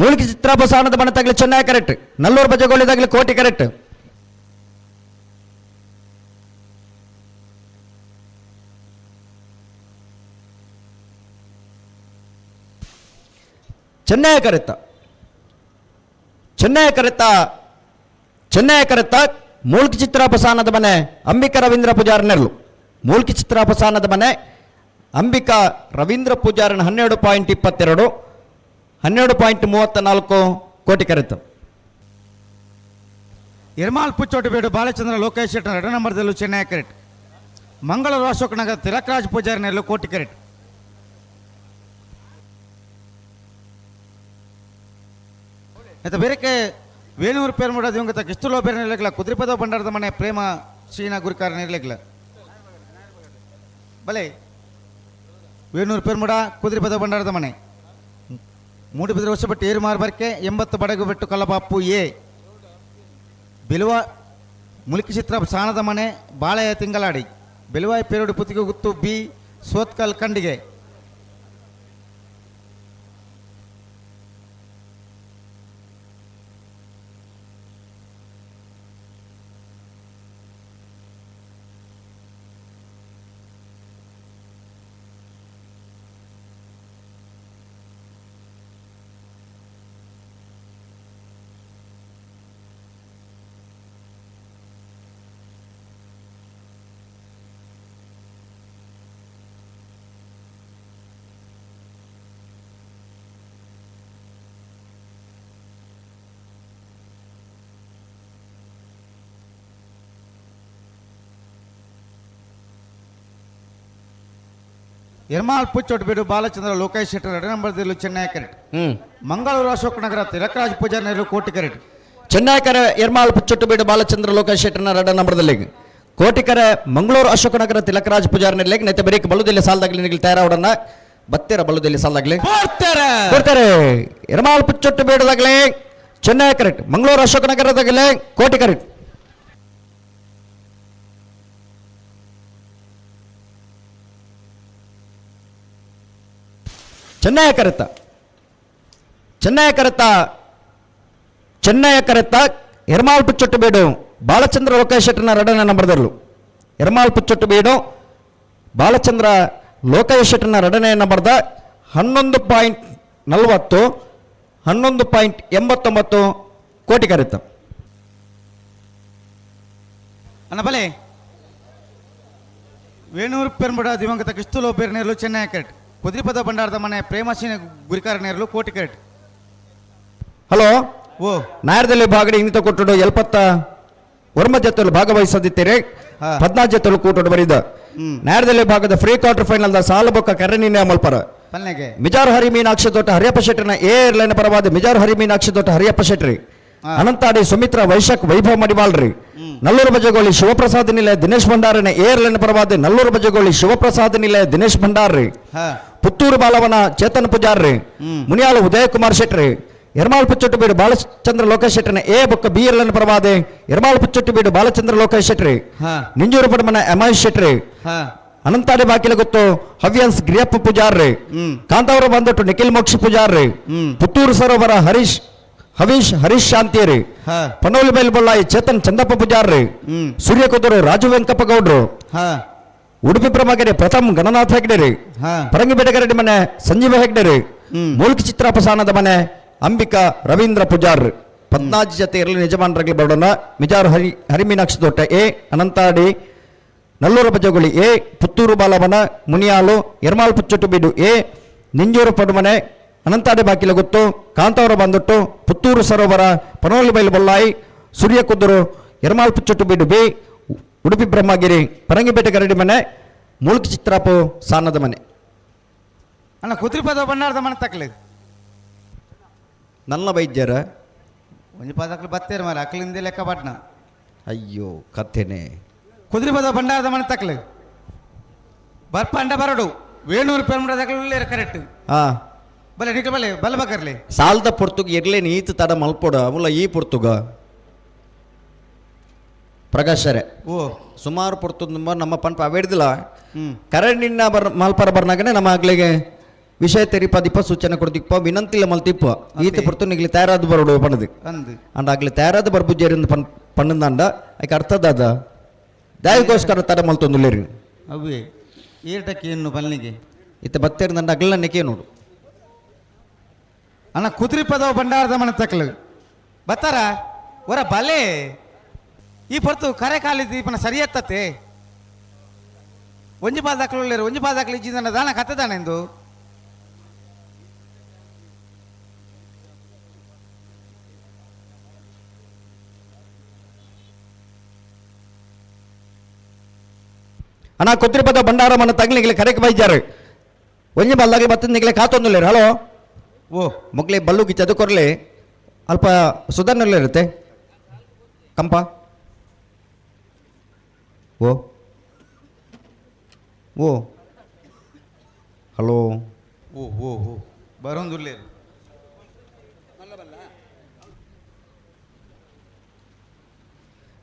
ಮೂಲ್ಕಿ ಚಿತ್ರಾಪ ಸಾನದ ಮನೆ ತಗಲಿ ಚೆನ್ನೈ ಕರೆಕ್ಟ್, ನಲ್ಲೂರು ಬಜಗೋಳಿ ತಗಲಿ ಕೋಟಿ ಕರೆಕ್ಟ್. ಚೆನ್ನೈ ಕರೆತ್ತ, ಚೆನ್ನೈ ಕರೆತ್ತ, ಚೆನ್ನೈ ಕರೆತ್ತ. ಮೂಲ್ಕಿ ಚಿತ್ರಾಪ ಸಾನದ ಮನೆ ಅಂಬಿಕಾ ರವೀಂದ್ರ ಪೂಜಾರಿ ನೆರಳು. ಮೂಲ್ಕಿ ಚಿತ್ರಾಪ ಸಾನದ ಮನೆ ಅಂಬಿಕಾ ರವೀಂದ್ರ ಪೂಜಾರನ 12.22, 12.34 ಕೋಟಿ ಕರೆತ. ಎರ್ಮಾಲ್ ಪುಚ್ಚೋಟು ಬೇಡು ಬಾಲಚಂದ್ರ ಲೋಕೇಶ್ ಶೆಟ್ಟರ್ ಎರಡು ನಂಬರ್ದಲ್ಲೂ ಚೆನ್ನೈ ಕರೆಟ್. ಮಂಗಳೂರು ಅಶೋಕನಗರ ತಿಲಕರಾಜ್ ಪೂಜಾರಿ ನೆರಳು ಕೋಟಿ ಕರೆಟ್. ಮತ್ತು ಬೇರೆಕ್ಕೆ ವೇಣೂರು ಪೇರ್ಮುಡ ದಿವಂಗತ ಕಿಸ್ತುಲೋ ಬೇರೆ ನಿಲ್ಲಕ್ಕಿಲ್ಲ. ಕುದ್ರಿಪದ ಭಂಡಾರದ ಮನೆ ಪ್ರೇಮ ಶ್ರೀನ ಗುರುಕಾರ ನಿಲ್ಲಕ್ಕಿಲ್ಲ. ಬಲೆ ವೇಣೂರು ಪೇರ್ಮುಡ ಕುದ್ರಿಪದ ಭಂಡಾರದ ಮನೆ ಮೂಡುಬಿದ್ರೆ ಹೊಸಬೆಟ್ಟು ಏರುಮಾರು ಬರ್ಕೆ 80 ಬಡಗು ಬೆಟ್ಟು ಕಲ್ಲಬಾಪು ಎ ಬಿಲುವ ಮುಲ್ಕಿ ಚಿತ್ರ ಸಾಣದ ಮನೆ ಬಾಳೆಯ ತಿಂಗಳಾಡಿ ಬೆಲುವಾಯಿ ಪೇರುಡು ಪುತ್ತಿಗೆ ಗುತ್ತು ಬಿ ಸೋತ್ಕಲ್ ಖಂಡಿಗೆ. ಎರ್ಮಾಲ್ ಪುಚ್ಚೋಟು ಬೀಡು ಬಾಲಚಂದ್ರ ಲೋಕೇಶ್ ಶೆಟ್ಟರ್ ಎರಡು ನಂಬರ್ದಲ್ಲೂ ಚೆನ್ನೈ ಕರೆಟ್. ಮಂಗಳೂರು ಅಶೋಕ್ ನಗರ ತಿಲಕರಾಜ್ ಪೂಜಾರಿ ನೆರಳು ಕೋಟಿ ಕರೆಟ್. ಚೆನ್ನೈ ಕರೆ ಎರ್ಮಾಲ್ ಪುಚ್ಚೊಟ್ಟು ಬೀಡು ಬಾಲಚಂದ್ರ ಲೋಕೇಶ್ ಶೆಟ್ಟರ್ನ ಎರಡು ನಂಬರ್ದಲ್ಲಿ ಕೋಟಿಕರೆ ಮಂಗಳೂರು ಅಶೋಕನಗರ ತಿಲಕರಾಜ್ ಪೂಜಾರಿ ನೆರಳಿಗೆ ನೆತ್ತೆ ಬರೀಕ್ ಬಲುದಲ್ಲಿ ಸಾಲದಾಗಲಿ ನಿಗಲಿ ತಯಾರಾವಡನ್ನ ಬತ್ತೀರ ಬಲುದಲ್ಲಿ ಸಾಲದಾಗಲಿ ಕೊಡ್ತಾರೆ. ಎರ್ಮಾಲ್ ಪುಚ್ಚೊಟ್ಟು ಬೀಡದಾಗಲಿ ಚೆನ್ನೈ ಕರೆಕ್ಟ್, ಮಂಗಳೂರು ಅಶೋಕನಗರದಾಗಲಿ ಕೋಟಿ ಕರೆಕ್ಟ್. ಚೆನ್ನೈ ಕರೆತ, ಚೆನ್ನೈ ಕರೆತ, ಚೆನ್ನೈ ಕರೆತ. ಎರ್ಮಾಲ್ ಪುಚ್ಚೊಟ್ಟು ಬೀಡು ಬಾಲಚಂದ್ರ ಲೋಕೇಶ್ ಶೆಟ್ಟರ್ನ ಎರಡನೇ ನಂಬರ್ದಲ್ಲೂ ಎರ್ಮಾಲ್ ಪುಚ್ಚೊಟ್ಟು ಬೀಡು ಬಾಲಚಂದ್ರ ಲೋಕೇಶ್ ಶೆಟ್ಟರ್ನ ಎರಡನೇ ನಂಬರ್ದ 11.40, 11.89 ಕೋಟಿ ಕರೆತ. ಅಣ್ಣ ಬಲೆ ವೇಣೂರು ಪೆರ್ಮುಡ ದಿವಂಗತ ಕಿಸ್ತುಲೋ ಬೇರ್ನೇರ್ಲು ಚೆನ್ನೈ ಕರೆಟ್. ಕುದ್ರಿಪದ ಭಂಡಾರದ ಮನೆ ಪ್ರೇಮಶೀನ ಗುರಿಕಾರ ನೇರಲು ಕೋಟಿ ಕರೆಟ್. ಹಲೋ ಓ ನಾಯರದಲ್ಲಿ ಭಾಗಡಿ ಇಂಗಿತ ಕೊಟ್ಟುಡು 79 ಜೊತೆಲು ಭಾಗವಹಿಸದಿದ್ದೀರಿ, 14 ಜೊತೆಲು ಕೂಟುಡು ಬರಿದ. ನಾಯರದಲ್ಲಿ ಭಾಗದ free quarter final the ಸಾಲಬೊಕ್ಕ ಕರೆನಿನ ಮಲ್ಪರ ಮಿಜಾರ್ ಹರಿ ಮೀನಾಕ್ಷಿ ತೋಟ ಹರಿಯಪ್ಪ ಶೆಟ್ಟರ್ನ ಎ ಏರ್ಲೈನ್ ಪರವಾದ ಮಿಜಾರ್ ಹರಿ ಮೀನಾಕ್ಷಿ ತೋಟ ಹರಿಯಪ್ಪ ಶೆಟ್ರಿ, ಅನಂತಾಡಿ ಸುಮಿತ್ರಾ ವೈಶಾಖ್ ವೈಭವ್ ಮಡಿವಾಳ್ರಿ, ನಲ್ಲೂರು ಬಜಗೋಳಿ ಶಿವಪ್ರಸಾದ್ ನಿಲಯ ದಿನೇಶ್ ಭಂಡಾರನ ಏರ್ಲೈನ್ ಪರವಾದ ನಲ್ಲೂರು ಬಜಗೋಳಿ ಶಿವಪ್ರಸಾದ್ ನಿಲಯ ದಿನೇಶ್ ಭಂಡಾರ್ರಿ, ಪುತ್ತೂರು ಬಾಲವನ ಚೇತನ್ ಪೂಜಾರ್ರಿ ಮುನಿಯಾಲು ಉದಯ ಕುಮಾರ್ ಶೆಟ್ರಿ ಎರ್ಮಾಲ್ ಪುಚ್ಚೊಟ್ಟು ಬಾಲಚಂದ್ರ ಲೋಕೇಶ್ ಶೆಟ್ಟರ್ನ ಎ ಬೊಕ್ಕ ಬಿ ಎಲ್ ಪರವಾದೆ ಎರ್ಮಾಲ್ ಪುಚ್ಚೊಟ್ಟು ಬಾಲಚಂದ್ರ ಲೋಕೇಶ್ ಶೆಟ್ರಿ ನಿಂಜೂರು ಪಡಮನ ಎಂ I Shetty Anantadi ಬಾಕಿಲ ಗೊತ್ತು ಹವ್ಯನ್ಸ್ ಗಿರಿಯಪ್ಪ ಪೂಜಾರ್ರಿ ಕಾಂತಾವರ ಬಂದೊಟ್ಟು ನಿಖಿಲ್ ಮೋಕ್ಷ ಪೂಜಾರ್ರಿ ಪುತ್ತೂರು ಸರೋವರ ಹರೀಶ್ ಹವೀಶ್ ಹರೀಶ್ ಶಾಂತಿಯರಿ ಪನೋಲಿ ಬೈಲ್ ಬೊಳ್ಳಾಯಿ ಚೇತನ್ ಚಂದಪ್ಪ ಪೂಜಾರ್ರಿ ಸೂರ್ಯ ಕುದುರು ರಾಜು ವೆಂಕಪ್ಪ ಗೌಡ್ರು ಉಡುಪಿ ಪ್ರಮಗೆರೆ ಪ್ರಥಮ್ ಗಣನಾಥ ಹೆಗ್ಡೆರಿ ಪರಂಗಿಪೇಟೆಗರಡಿ ಮನೆ ಸಂಜೀವ ಹೆಗ್ಡೆರಿ ಮೂಲ್ಕಿ ಚಿತ್ರಾಪಸಾನದ ಮನೆ ಅಂಬಿಕಾ ರವೀಂದ್ರ ಪೂಜಾರ್ ಪದ್ನಾಜಿ ಜತೆ ಇರಲಿ ಯಜಮಾನರಲ್ಲಿ ಬರೋಣ ಮಿಜಾರು ಹರಿ ಹರಿಮೀನಾಕ್ಷಿ ತೋಟ ಎ ಅನಂತಾಡಿ ನಲ್ಲೂರು ಬಜಗುಳಿ ಎ ಪುತ್ತೂರು ಬಾಲವನ ಮುನಿಯಾಲು ಎರ್ಮಾಲ್ ಪುಚ್ಚೊಟ್ಟು ಬೀಡು ಎ ನಿಂಜೂರು ಪಡುಮನೆ ಅನಂತಾಡಿ ಬಾಕಿಲಗುತ್ತು ಕಾಂತಾವರ ಬಂದೊಟ್ಟು ಪುತ್ತೂರು ಸರೋವರ ಪನೋಲಿ ಬೈಲು ಬೊಲ್ಲಾಯಿ ಸೂರ್ಯ ಕುದುರು ಎರ್ಮಾಲ್ ಪುಚ್ಚೊಟ್ಟು ಬೀಡು ಬಿ ಉಡುಪಿ ಬ್ರಹ್ಮಗಿರಿ ಪರಂಗಿಪೇಟೆ ಗರಡಿ ಮನೆ ಮೂಲ್ಕಿ ಚಿತ್ರಾಪು ಸಾನದ ಮನೆ. ಅಣ್ಣ ಕುದ್ರಿಪದ ಬಣ್ಣಾರ್ದ ಮನೆ ತಕ್ಲಿ ನನ್ನ ವೈದ್ಯರ ಒಂಜಿ ಪದಕ್ಲು ಬತ್ತೇರು ಮಾರೆ ಅಕ್ಲಿಂದ ಲೆಕ್ಕ ಪಟ್ನ. ಅಯ್ಯೋ ಕಥೆನೆ. ಕುದ್ರಿಪದ ಭಂಡಾರದ ಮನೆ ತಕ್ಲಿ ಬರ್ಪಂಡ ಬರಡು ವೇಣೂರು ಪೆರ್ಮಡ ತಕ್ಲು ಕರೆಕ್ಟ್. ಬಲೆ ನಿಕ್ಲು ಬಲೆ ಬಲ ಬಕರ್ಲಿ ಸಾಲ್ದ ಪೊರ್ತುಗ ಎರ್ಲೆ ನೀತು ತಡ ಮಲ್ಪೊಡ ಅವಲ್ಲ ಈ ಪೊರ್ತುಗ ಪ್ರಕಾಶರೇ ಓ ಸುಮಾರು ಪೊರ್ತು ನಮ್ಮ ಪಂಪ ಅವೇಡ್ದಿಲ್ಲ ಕರಣಿನ ಬರ್ ಮಲ್ಪರ ಬರ್ನಾಗನೆ ನಮ್ಮ ಆಗ್ಲಿಗೆ ವಿಷಯ ತೆರಿಪ ದಿಪ್ಪ ಸೂಚನೆ ಕೊಡ್ತಿಪ್ಪ ವಿನಂತಿಲ್ಲ ಮಲ್ತಿಪ್ಪ ಈತ ಪೊರ್ತು ನಿಗ್ಲಿ ತಯಾರಾದ ಬರೋಡು ಪಣದು ಅಂಡ್ ಆಗ್ಲಿ ತಯಾರಾದ ಬರ್ಬುಜೇರಿಂದ ಪನ್ ಪಣ್ಣಂದಾಂಡ ಐಕೆ ಅರ್ಥದಾದ ದಾಯಿಗೋಸ್ಕರ ತರ ಮಲ್ತೊಂದುಲ್ಲೇರಿ ಅವೇ ಏಟಕ್ಕೆ ಏನು ಬಲ್ನಿಗೆ ಇತ್ತ ಬತ್ತೇರಿಂದಂಡ ಅಗ್ಲ ನೆಕೆ ನೋಡು. ಅಣ್ಣ ಕುದುರೆ ಪದವ ಭಂಡಾರದ ಮನೆ ತಕ್ಲು ಬತ್ತಾರ ಹೊರ ಬಲೆ ಈ ಪೊರ್ತು ಕರೆ ಕಾಲಿದ್ದು ಇಪ್ಪನ ಸರಿ ಎತ್ತತ್ತೆ ಒಂಜಿ ಪಾಲ್ ದಾಖಲು ಉಳ್ಳೇರು ಒಂಜಿ ಪಾಲ್ ದಾಖಲು ಇಜ್ಜಿಂದಣ್ಣ ದಾನ ಕತ್ತದಾನ ಎಂದು ಅಣ್ಣ ಕುದ್ರಿಪದ ಭಂಡಾರ ಮನ ತಗ್ಲಿಗೆ ಕರೆಕ್ ಬೈಜಾರು ಒಂಜಿ ಬಲ್ಲಾಗಿ ಬತ್ತಂದಿಗ್ಲೆ ಕಾತೊಂದುಲ್ಲೇರು. ಹಲೋ ಓ ಮೊಗ್ಲೆ ಬಲ್ಲುಗಿ ಚದುಕೊರ್ಲೆ ಅಲ್ಪ ಸುಧಾರಣೆ ಇರುತ್ತೆ ಕಂಪ ಓ ಓ ಹಲೋ ಓ ಓ ಓ ಬರೋಂದುಲ್ಲೇರು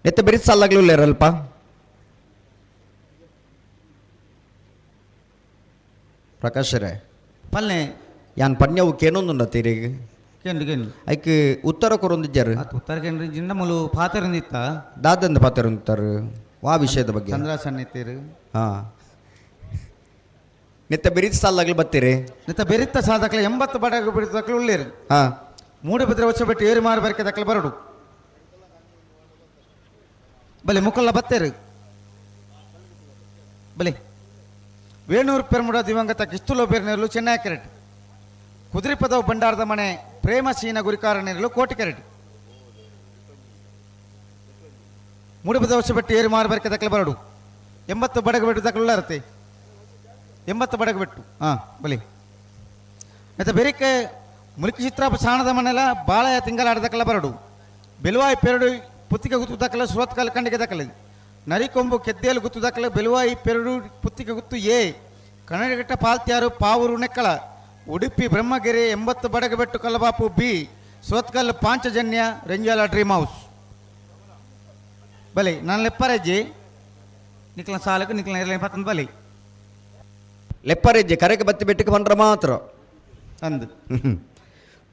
ನೆತ್ತ ಬೆರಿಸ್ ಸಾಲಾಗ್ಲೂ ಅಲ್ಪ ಪ್ರಕಾಶರೇ ಪಲ್ನೆ ಯಾನ್ ಪನ್ಯವು ಕೇನೊಂದುಂಡ ತೀರಿಗೆ ಕೇಂದ್ರ ಕೇಂದ್ರ ಐಕ್ ಉತ್ತರ ಕೊರೊಂದಿಜ್ಜಾರು ಉತ್ತರ ಕೇಂದ್ರ ಜಿಂದ ಮುಲು ಪಾತರಂದಿತ್ತ ದಾದಂದ ಪಾತರಂದಿತ್ತಾರು ವಾ ವಿಷಯದ ಬಗ್ಗೆ ಚಂದ್ರಾಸನ್ ಇತ್ತೀರು. ಹಾಂ ನಿತ್ತ ಬೆರಿತ ಸಾಲಾಗ್ಲಿ ಬತ್ತೀರಿ ನಿತ್ತ ಬೆರಿತ ಸಾಧಕ್ಲೆ 80 ಬಡಗ ಬಿಡಿದಕ್ಲು ಉಳ್ಳೇರು. ಹಾಂ ಮೂಡು ಬಿದ್ರೆ ವರ್ಷ ಬಿಟ್ಟು ಏರು ಮಾರು ಬರಕೆ ದಕ್ಲೆ ಬರಡು ಬಲೆ ಮುಕ್ಕಲ್ಲ ಬತ್ತೇರು ಬಲೆ ವೇಣೂರು ಪೆರ್ಮುಡ ದಿವಂಗತ ಕಿಸ್ತುಲೋ ಬೇರ್ನೇರ್ಲು ಚೆನ್ನೈ ಕೆರೆಟ್ ಕುದುರೆಪದವು ಭಂಡಾರದ ಮನೆ ಪ್ರೇಮ ಸೀನ ಗುರಿಕಾರ ನೇರಲು ಕೋಟಿ ಕೆರೆಟ್ ಮೂಡುಬದ ವರ್ಷ ಬಿಟ್ಟು ಏರು ಮಾರು ಬರಕೆ ದಕ್ಲೆ ಬರಡು 80 ಬಡಗ ಬಿಟ್ಟು ದಕ್ಲು 80 ಬಡಗ ಬಿಟ್ಟು ಹಾಂ ಬಲಿ ಮತ್ತು ಬೇರೆಕ್ಕೆ ಮುಲ್ಕಿ ಚಿತ್ರಾಪ ಸಾಣದ ಮನೆಲ್ಲ ಬಾಳೆಯ ತಿಂಗಳಾಡದಕ್ಕೆಲ್ಲ ಬರಡು ಬೆಲುವಾಯಿ ಪೆರಡು ಪುತ್ತಿಗೆ ಗುತ್ತು ದಾಖಲೆ ಸುರತ್ಕಲ್ ಕಂಡಿಗೆ ದಾಖಲೆ ನರಿಕೊಂಬು ಕೆದ್ದೇಲು ಗುತ್ತು ದಾಖಲೆ ಬೆಲುವಾಯಿ ಪೆರಡು ಪುತ್ತಿಗೆ ಗುತ್ತು ಎ ಕನ್ನಡಘಟ್ಟ ಪಾಲ್ತ್ಯಾರು Pavoor ನೆಕ್ಕಳ Udupi Brahmagiri 80 Badagabettu Kallabapu B Surathkal Panchajanya Renjala dream house ಬಲಿ ನಾನು ಲೆಪ್ಪರಜ್ಜಿ ನಿಕ್ಲ ಸಾಲಕ್ಕೆ ನಿಕ್ಲ ಇರಲಿ ಪತ್ತಂದು ಬಲಿ ಲೆಪ್ಪರಜ್ಜಿ ಕರೆಗೆ ಬತ್ತಿ ಬೆಟ್ಟಕ್ಕೆ ಬಂದ್ರೆ ಮಾತ್ರ ಅಂದು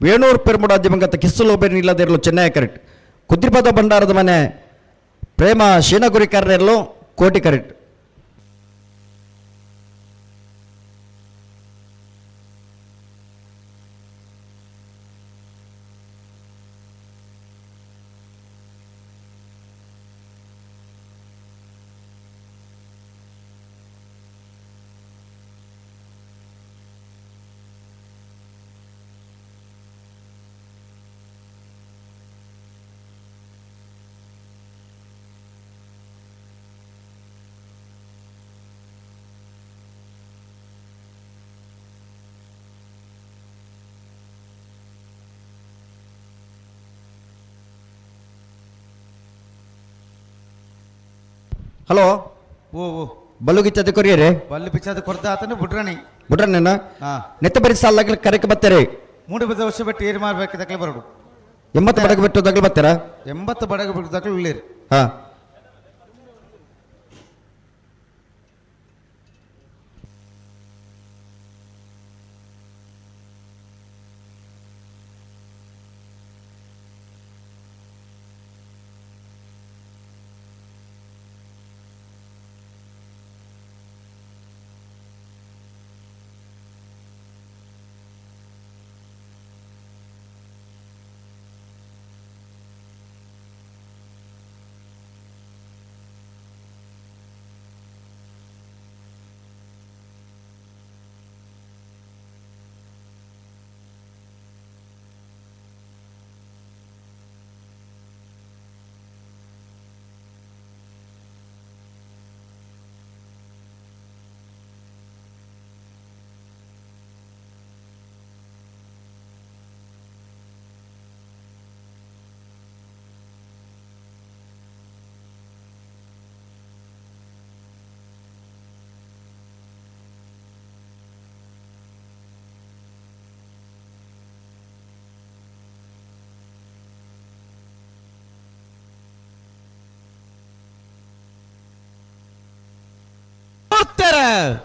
ವೇಣೂರು ಪೆರ್ಮುಡ ದಿವಂಗತ ಕಿಸ್ಸುಲೋಬೆರ್ ನಿಲ್ಲದಿರಲು ಚೆನ್ನೈ ಕರೆಕ್ಟ್ ಕುದ್ರಿಪದ ಭಂಡಾರದ ಮನೆ ಪ್ರೇಮ ಶೀನಗುರಿಕಾರರಿರಲು ಕೋಟಿ ಕರೆಕ್ಟ್. ಹಲೋ ಓ ಓ ಬಲ್ಲು ಗಿಚ್ಚದ ಕೊರಿಯರೇ ಬಲ್ಲು ಪಿಚ್ಚದ ಕೊರ್ದ ಆತನು ಬುಡ್ರಣಿ. ಬುಡ್ರಣ್ಣ ನೆತ್ತ ಬರಿ ಸಾಲಾಗ್ಲಿ ಕರೆಕ್ ಬತ್ತಾರೆ. ಮೂಡು ಬದ ವರ್ಷ ಬಿಟ್ಟು ಏರಿ ಮಾರ್ಬೇಕು ದಕ್ಲೆ ಬರೋಡು. 80 ಬಡಗ ಬಿಟ್ಟು ದಗ್ಲು ಬತ್ತಾರ? 80 ಬಡಗ ಬಿಟ್ಟು ದಕ್ಲು ಉಳ್ಳೇರಿ. ಹಾ.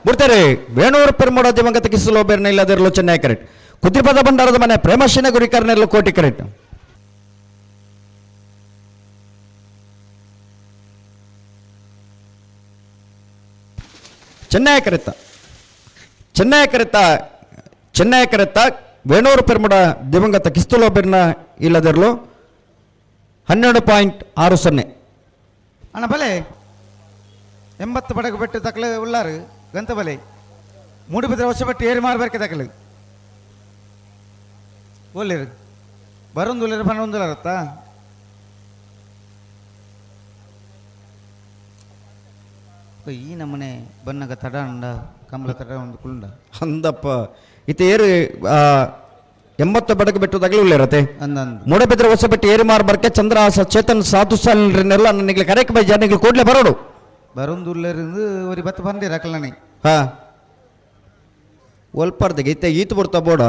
ಬಿಡ್ತಾರೆ. ವೇಣೂರು ಪೆರ್ಮೋಡ ದಿವಂಗತ ಕಿಸಲು ಬೇರ್ನ ಇಲ್ಲದಿರಲು ಚೆನ್ನೈ ಕರೆಕ್ಟ್. ಕುದ್ರಿಪದ ಭಂಡಾರದ ಮನೆ ಪ್ರೇಮಶಿನ ಗುರಿಕರ್ನೆರಲು ಕೋಟಿ ಕರೆಕ್ಟ್. ಚೆನ್ನೈ ಕರೆತ ಚೆನ್ನೈ ಕರೆತ ಚೆನ್ನೈ ಕರೆತ ವೇಣೂರು ಪೆರ್ಮೋಡ ದಿವಂಗತ ಕಿಸ್ತುಲೋ ಬೇರ್ನ ಇಲ್ಲದಿರಲು 12.60. ಅಣ್ಣ ಬಲೆ 80 ಬಡಗು ಬೆಟ್ಟು ತಕಲೆ ಉಳ್ಳಾರು ಗಂತ ಬಲೆ ಮೂಡುಬಿದ್ರೆ ವರ್ಷ ಬೆಟ್ಟು ಏರಿ ಮಾರಬೇಕೆ ತಕಲೆ ಒಳ್ಳಿರು ಬರೊಂದು ಉಳ್ಳೇರು ಬನ್ನೊಂದುಲಾರತ್ತಾ ಈ ನಮ್ಮನೆ ಬನ್ನಗ ತಡ ಉಂಡ ಕಮಲ ತಡ ಒಂದು ಕುಂಡ ಅಂದಪ್ಪ ಇತ ಏರು 80 ಬಡಗು ಬೆಟ್ಟು ತಗಲು ಉಳ್ಳೇರತೆ. ಮೂಡಬಿದ್ರೆ ಹೊಸ ಬೆಟ್ಟು ಏರಿ ಮಾರಬರ್ಕೆ ಚಂದ್ರಹಾಸ ಚೇತನ್ ಸಾಧು ಸಾಲಿನೆಲ್ಲ ನನಗೆ ಕರೆಕ್ ಬೈ ಜನಗಳು ಕೂಡಲೇ ಬರೋಡು ಬರೊಂದುಲ್ಲೇರಿಂದ ಒರಿ ಬತ್ತ ಬಂದಿರ ಅಕಲನೆ. ಹಾ ಒಲ್ಪರ್ದಿಗೆ ಇತ್ತೆ ಈತು ಬರ್ತಾ ಬೋಡ.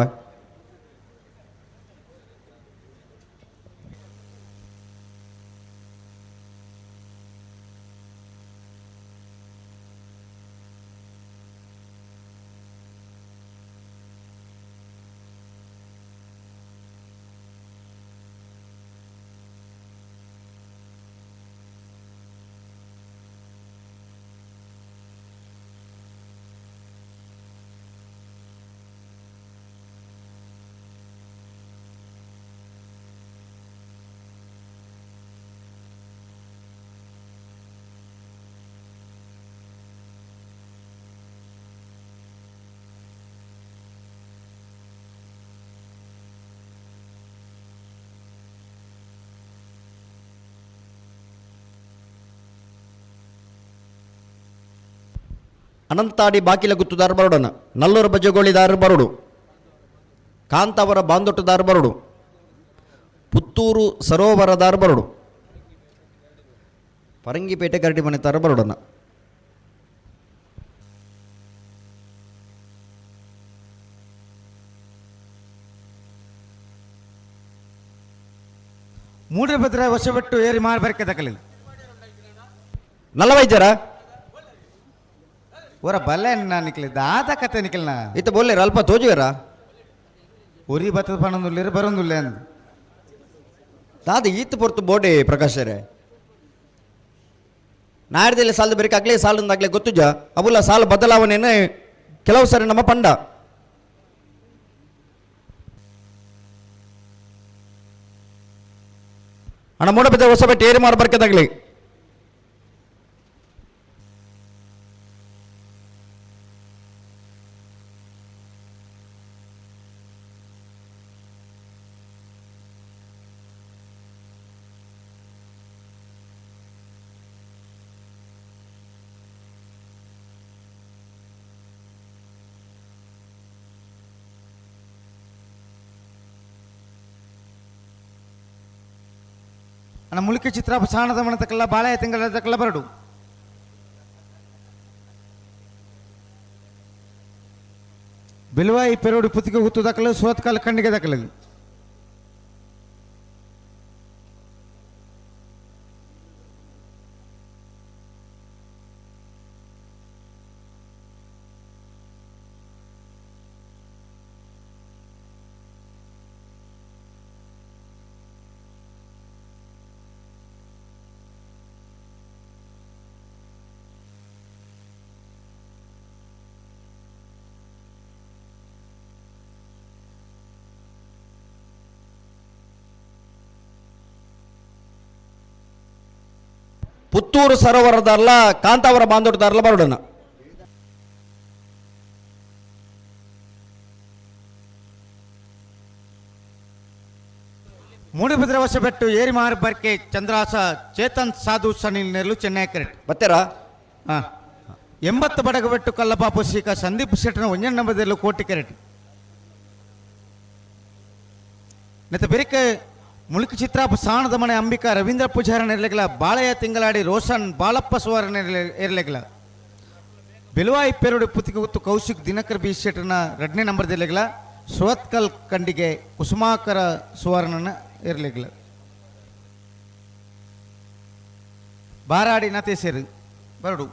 ಅನಂತಾಡಿ ಬಾಕಿಲ ಗುತ್ತುದಾರ ಬರೋಡನ, ನಲ್ಲೂರು ಬಜಗೋಳಿದಾರ ಬರೋಡು, ಕಾಂತಾವರ ಬಾಂದೊಟ್ಟುದಾರ ಬರೋಡು, ಪುತ್ತೂರು ಸರೋವರದಾರ ಬರೋಡು, ಪರಂಗಿಪೇಟೆ ಗರಡಿ ಮನೆತಾರ ಬರೋಡನ. ಮೂಡಬಿದ್ರೆ ವರ್ಷ ಬಿಟ್ಟು ಏರಿ ಮಾರಬೇಕೆ ತಕಲಿ. ನಲ್ಲವೈದ್ಯರ ಓರ ಬಲ್ಲೆ ನಿಕ್ಲಿ ದಾದ ಕತೆ ನಿಖಲ್ನ ಇತ್ತ ಬೋಲ್ಲೇರ ಅಲ್ಪ ತೋಜುವೆರ ಉರಿ ಬತ್ತದ ಪಣಂದುಲ್ಲೇರು ಬರೋಂದುಲ್ಲೆ ಅಂದ್ ದಾದ ಈತ ಪೊರ್ತು ಬೋಡೆ ಪ್ರಕಾಶರೇ ನಾಡ್ದಲ್ಲಿ ಸಾಲದ ಬೇರೆ ಸಾಲದಾಗಲೇ ಗೊತ್ತುಜ ಅವುಲ ಸಾಲ ಬದಲಾವಣೆಯನ್ನು ಕೆಲವು ಸಾರಿ ನಮ್ಮ ಪಂಡ ಅಣ್ಣ ಮೂಡಬಿದ್ದ ಹೊಸಬೆಟ್ಟು ಏರಿ ಮಾರು ಬರ್ಕೆದಾಗಲಿ. ಅಣ್ಣ ಮುಳುಕಿ ಚಿತ್ರ ಸಾಣದ ಮಣತಕ್ಕಲ್ಲ ಬಾಳೆ ತಿಂಗಳ ತಕ್ಕಲ್ಲ ಬರಡು. Beluvai Perodu Puthige Guttu ದಾಖಲು ಸುರತ್ಕಲ್ ಖಂಡಿಗೆ ದಾಖಲು. ಪುತ್ತೂರು ಸರೋವರದಲ್ಲ ಕಾಂತಾವರ ಬಾಂದೋಟದಾರಲ್ಲ ಬರೋಡಣ. ಮೂಡುಬಿದ್ರೆ ಹೊಸಬೆಟ್ಟು ಏರಿಮಾರು ಬರ್ಕೆ ಚಂದ್ರಾಸ ಚೇತನ್ ಸಾಧು ಸನಿಲ್ ನೆರಳು ಚೆನ್ನೈ ಕರೆಕ್ಟ್ ಬತ್ತೀರಾ? ಹಾಂ. 80 ಬಡಗಬೆಟ್ಟು ಕಲ್ಲಪಾಪು ಶೀಕ ಸಂದೀಪ್ ಶೆಟ್ಟನ ಒಂಜನ್ ನಂಬದಲ್ಲೂ ಕೋಟಿ ಕರೆಕ್ಟ್. ನೆತ್ತ ಬೆರಿಕೆ ಮುಳುಕು ಚಿತ್ರಾಪು ಸಾಣದ ಮನೆ ಅಂಬಿಕಾ ರವೀಂದ್ರ ಪೂಜಾರ ಇರಲಿಲ್ಲ, ಬಾಳೆಯ ತಿಂಗಳಾಡಿ ರೋಷನ್ ಬಾಳಪ್ಪ ಸುವರ್ಣ ಇರಲಿಲ್ಲ, ಬೆಲುವಾಯಿ ಪೆರುಡು ಪುತ್ತಿಗೆ ಗುತ್ತು ಕೌಶಿಕ್ ದಿನಕರ್ ಬಿ ಶೆಟ್ಟನ ಎರಡನೇ ನಂಬರ್ದಿರಲಿಲ್ಲ, ಸುರತ್ಕಲ್ ಖಂಡಿಗೆ ಕುಸುಮಾಕರ ಸುವರ್ಣನ ಇರಲಿಲ್ಲ. ಬಾರಾಡಿ ನತೇಸೇರು ಬರಡು.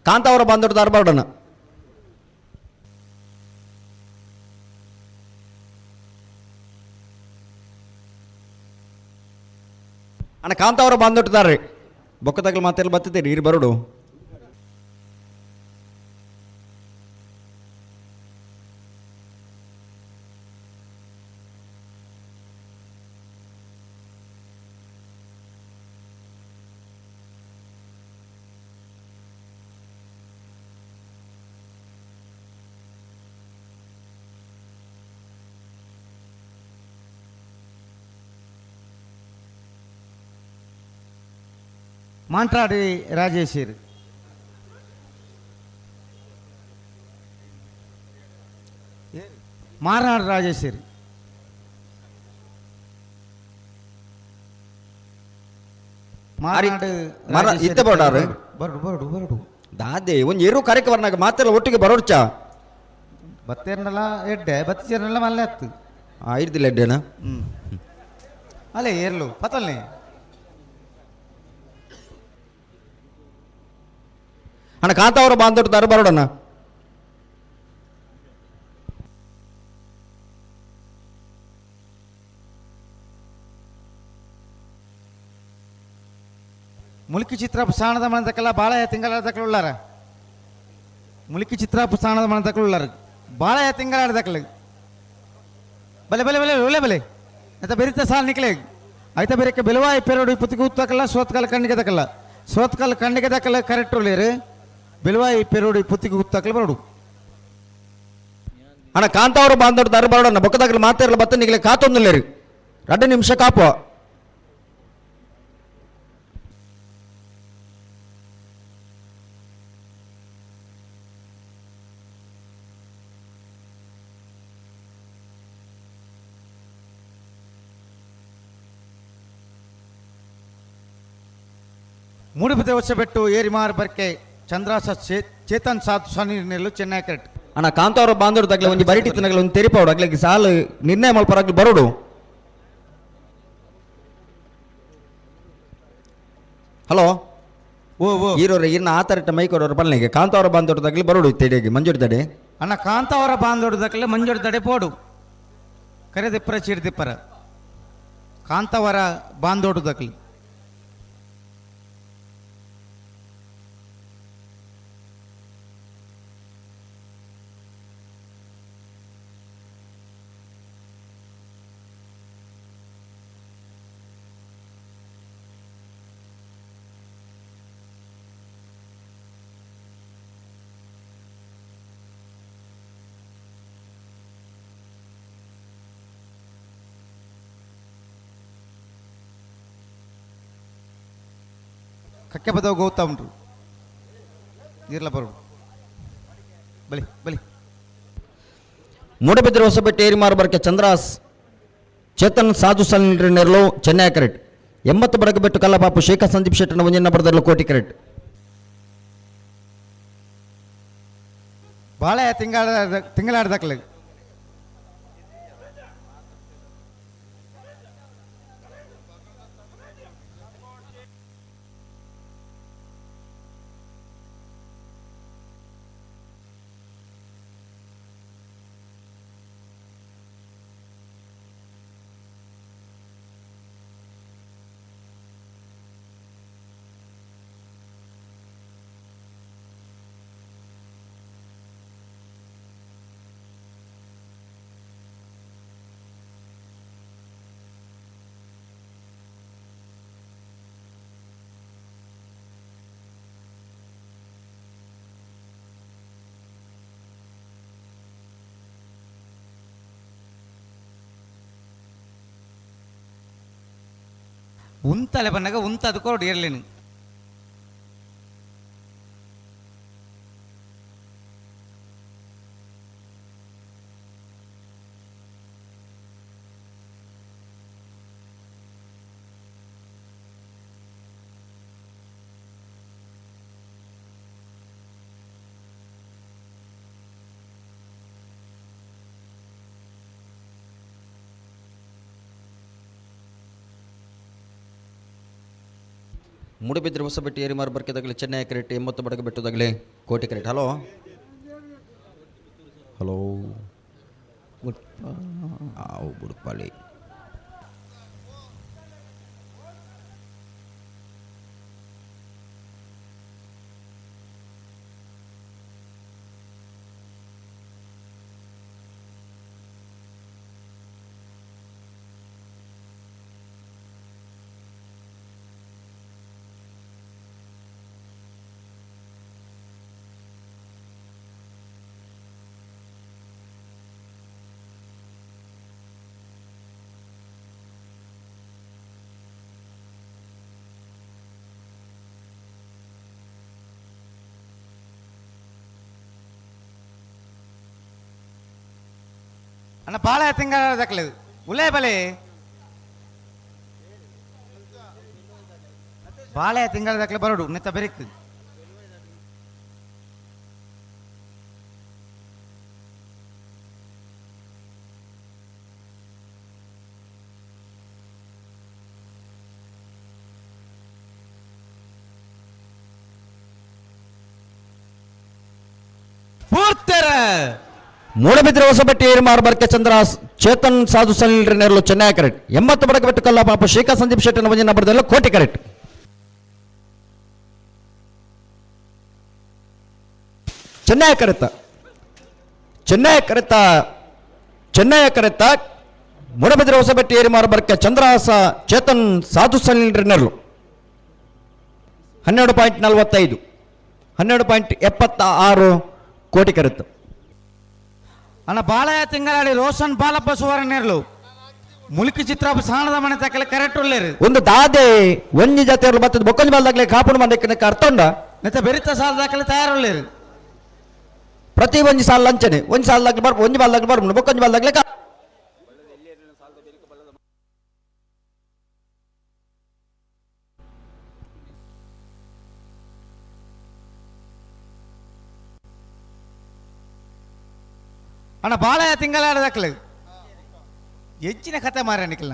ಕಾಂತಾವರ ಬಾಂದೋಟದಾರ ಬರೋಡಣ. ಅಣ್ಣ ಕಾಂತಾವರ ಬಾಂದೊಟ್ಟಿದ್ದಾರೆ ಬೊಕ್ಕದಾಗಲು ಮಾತೆಲ್ಲ ಬತ್ತಿದ್ದೀರಿ ಇರು ಬರೋಡು. ಮಾಂಟ್ರಾಡಿ ರಾಜೇಶಿರ್ ಮಾರನಾಡು ರಾಜೇಶಿರ್. ಮಾರನಾಡು ಇತ್ತೆ ಬರೋಡಾರು ಬರಡು ಬರಡು ಬರಡು ದಾದೆ ಒಂದು ಎರು ಕಾರ್ಯಕ್ರಮನಾಗ ಮಾತೆಲ್ಲ ಒಟ್ಟಿಗೆ ಬರೋಡ್ಚಾ ಬತ್ತೇರ್ನಲ್ಲ ಎಡ್ಡೆ ಬತ್ತಿಚೇರ್ನಲ್ಲ ಮಲ್ಲೆ ಹತ್ತು ಇರ್ದಿಲ್ಲ ಎಡ್ಡೆನಾ? ಹ್ಞೂ ಅಲ್ಲೇ ಏರ್ಲು ಪತಲ್ನೇ. ಅಣ್ಣ ಕಾಂತಾವರ ಬಾಂದೋಟದಾರ ಬರೋಡಣ್ಣ. ಮುಲ್ಕಿ ಚಿತ್ರ ಸಾಣದ ಮನೆ ಬಾಳೆಯ ತಿಂಗಳ ದಕ್ಕಲು ಉಳ್ಳಾರ. ಮುಲ್ಕಿ ಚಿತ್ರಾಪು ಸಾಣದ ಮನೆ ದಕ್ಕಲು ಉಳ್ಳಾರ ಬಾಳೆಯ ತಿಂಗಳ ದಕ್ಕಲು ಬಲೆ ಬಲೆ ಬಲೆ ಒಳ್ಳೆ ಬಲೆ ಆಯ್ತಾ ಬೆರಿತ ಸಾಲ ನಿಕ್ಲೆ ಆಯ್ತಾ ಬೆರಕ್ಕೆ ಬೆಲುವಾಯಿ ಪೆರೋಡು ಪುತ್ತಿಗೆ ಉತ್ತಕಲ್ಲ ಸೋತ್ಕಲ್ ಕಣ್ಣಿಗೆ ದಕ್ಕಲ್ಲ ಸೋತ್ಕಲ್ ಕಣ್ಣಿಗೆ ದಕ್ಕಲ್ಲ ಕರೆಕ್ಟ್ ಉಳ್ಳೇರು ಬೆಲುವಾಯಿ ಪೆರೋಡು ಪುತ್ತಿಗೆ ಉತ್ತಕಲ್ಲ ಬರೋಡು. ಅಣ್ಣ ಕಾಂತಾವರ ಬಾಂದೋಟದಾರ ಬರೋಡಣ್ಣ ಬೊಕ್ಕದಾಗಲು ಮಾತಾಡಲ್ಲ ಬತ್ತ ನಿಗ್ಲೆ ಕಾತೊಂದಿಲ್ಲೇರಿ 2 ನಿಮಿಷ ಕಾಪು. ಮೂಡುಬಿದ್ರೆ ಹೊಸಬೆಟ್ಟು ಏರಿಮಾರು ಬರ್ಕೆ ಚಂದ್ರಾಸ ಚೇತನ್ ಸಾಧು ಸನಿ ನೆಲ್ಲು ಚೆನ್ನೈ ಕರೆಕ್ಟ್. ಅಣ್ಣ ಕಾಂತಾವರ ಬಾಂದೋಟದಾಗಲೇ ಒಂದು ಬರಿಟಿ ತಿನ್ನಗಲ ಒಂದು ತೆರಿಪಾವಡು ಅಗ್ಲಿಗೆ ಸಾಲು ನಿರ್ಣಯ ಮಲ್ಪರಾಗ್ಲಿ ಬರೋಡು. ಹಲೋ ಓ ಓ ಈರೋರು ಇನ್ನ ಆ ಥರ ಮೈಕ್ ಅವ್ರವ್ರ ಪಲ್ನಿಗೆ ಕಾಂತಾವರ ಬಾಂದೋಟದಾಗಲಿ ಬರೋಡು ತಡೆಗೆ ಮಂಜೂರು ತಡೆ. ಅಣ್ಣ ಕಾಂತಾವರ ಬಾಂದೋಟದಾಗಲೇ ಮಂಜೂರು ತಡೆ ಪೋಡು ಕರೆದಿಪ್ಪರ ಚೀರ್ದಿಪ್ಪರ ಕಾಂತಾವರ ಬಾಂದೋಟದಾಗಲಿ. ಕಕ್ಕೆ ಬದವು ಗೌತಮ್ರು ಇರ್ಲ ಬರೋಡು ಬಲಿ ಬಲಿ. ಮೂಡಬಿದ್ರೆ ಹೊಸಬೆಟ್ಟು ಏರಿಮಾರು ಬರ್ಕೆ ಚಂದ್ರಾಸ್ ಚೇತನ್ ಸಾಧು ಸಲ್ ನೆರಳು ಚೆನ್ನೈ ಕರೆಕ್ಟ್. 80 ಬಡಗಬೆಟ್ಟು ಕಲ್ಲಪಾಪು ಶೇಖರ್ ಸಂದೀಪ್ ಶೆಟ್ಟನ ಒಂಜಿನ ಬರದಲ್ಲೂ ಕೋಟಿ ಕರೆಕ್ಟ್. ಬಾಳೆ ತಿಂಗಳ ತಿಂಗಳಾಡ್ದಕ್ಲೆ. ಉಂತಲೆ ಬನ್ನಾಗ ಉಂತದ ಕೊರಡು ಇರಲೇನು. ಮೂಡುಬಿದ್ರೆ ಹೊಸಬೆಟ್ಟು ಏರಿಮಾರು ಬರ್ಕೆದಾಗಲಿ ಚೆನ್ನೈ ಕ್ರೆಟ್ 80 ಬಡಗ ಬೆಟ್ಟದಾಗಲಿ ಕೋಟಿ ಕ್ರೆಟ್. ಹಲೋ ಹಲೋ ಆವು ಬುಡ್ಪಾಳಿ. ಅಣ್ಣ ಭಾಳ ತಿಂಗಳ ದಕ್ಕలేదు ಉಲೇ ಬಲೆ ಬಾಳೆ ತಿಂಗಳ ದಕ್ಕಲೆ ಬರೋಡು ನೆತ್ತ ಬೆರಿಕ್. ಪೂರ್ತರ ಮೂಡಬಿದ್ರೆ ಹೊಸಬೆಟ್ಟಿ ಏರಿಮಾರು ಬರ್ಕೆ ಚಂದ್ರ ಚೇತನ್ ಸಾಧು ಸನಿಲ್ ನೆರಳು ಚೆನ್ನೈ ಕರೆಕ್ಟ್ 80 ಬಡಕ ಬೆಟ್ಟು ಕಲ್ಲ ಪಾಪ ಶೇಖಾ ಸಂದೀಪ್ ಶೆಟ್ಟನ ಒಂಜಿನ ನಂಬರ್ದಲ್ಲ ಕೋಟಿ ಕರೆಕ್ಟ್. ಚೆನ್ನೈ ಕರೆತ ಚೆನ್ನೈ ಕರೆತ ಚೆನ್ನೈ ಕರೆತ ಮೂಡಬಿದ್ರೆ ಹೊಸಬೆಟ್ಟಿ ಏರಿಮಾರು ಬರ್ಕೆ ಚಂದ್ರಹಾಸ ಚೇತನ್ ಸಾಧು ಸನಿಲ್ ನೆರಳು 12.45 12.76 ಕೋಟಿ ಕರೆತ. ಅಣ್ಣ ಬಾಳೆಯ ತಿಂಗಳಾಡಿ ರೋಷನ್ ಬಾಲಪ್ಪ ಸುವರ್ಣರ್ಲು ಮುಲ್ಕಿ ಚಿತ್ರ ಸಾಣದ ಮನೆ ತಕ್ಕಲೆ ಕರೆಕ್ಟ್ ಉಳ್ಳೇರು. ಒಂದು ದಾದೆ ಒಂಜಿ ಜಾತಿಯವರು ಬತ್ತದ ಬೊಕ್ಕೊಂಜಿ ಬಾಲ್ದಾಗ್ಲೆ ಕಾಪುಣ ಬಂದಕ್ಕೆ ಅರ್ಥ ಉಂಡ ನೆತ್ತ ಬೆರಿತ ಸಾಲ ದಾಖಲೆ ತಯಾರುಳ್ಳೇರು. ಪ್ರತಿ ಒಂಜಿ ಸಾಲ ಲಂಚನೆ ಒಂಜಿ ಸಾಲ ದಾಖಲೆ ಬರ್ಪ ಒಂಜಿ ಬಾಲ್ ದಾಖಲೆ ಬರ್ಪ ಬೊಕ್ಕೊಂಜಿ ಬಾಲ್ ದಾಖಲೆ. ಅಣ್ಣ ಬಾಳೆಯ ತಿಂಗಳಾಡ ದಾಖಲೆ ಹೆಚ್ಚಿನ ಕತೆ ಮಾರ ನಿಖಿಲ.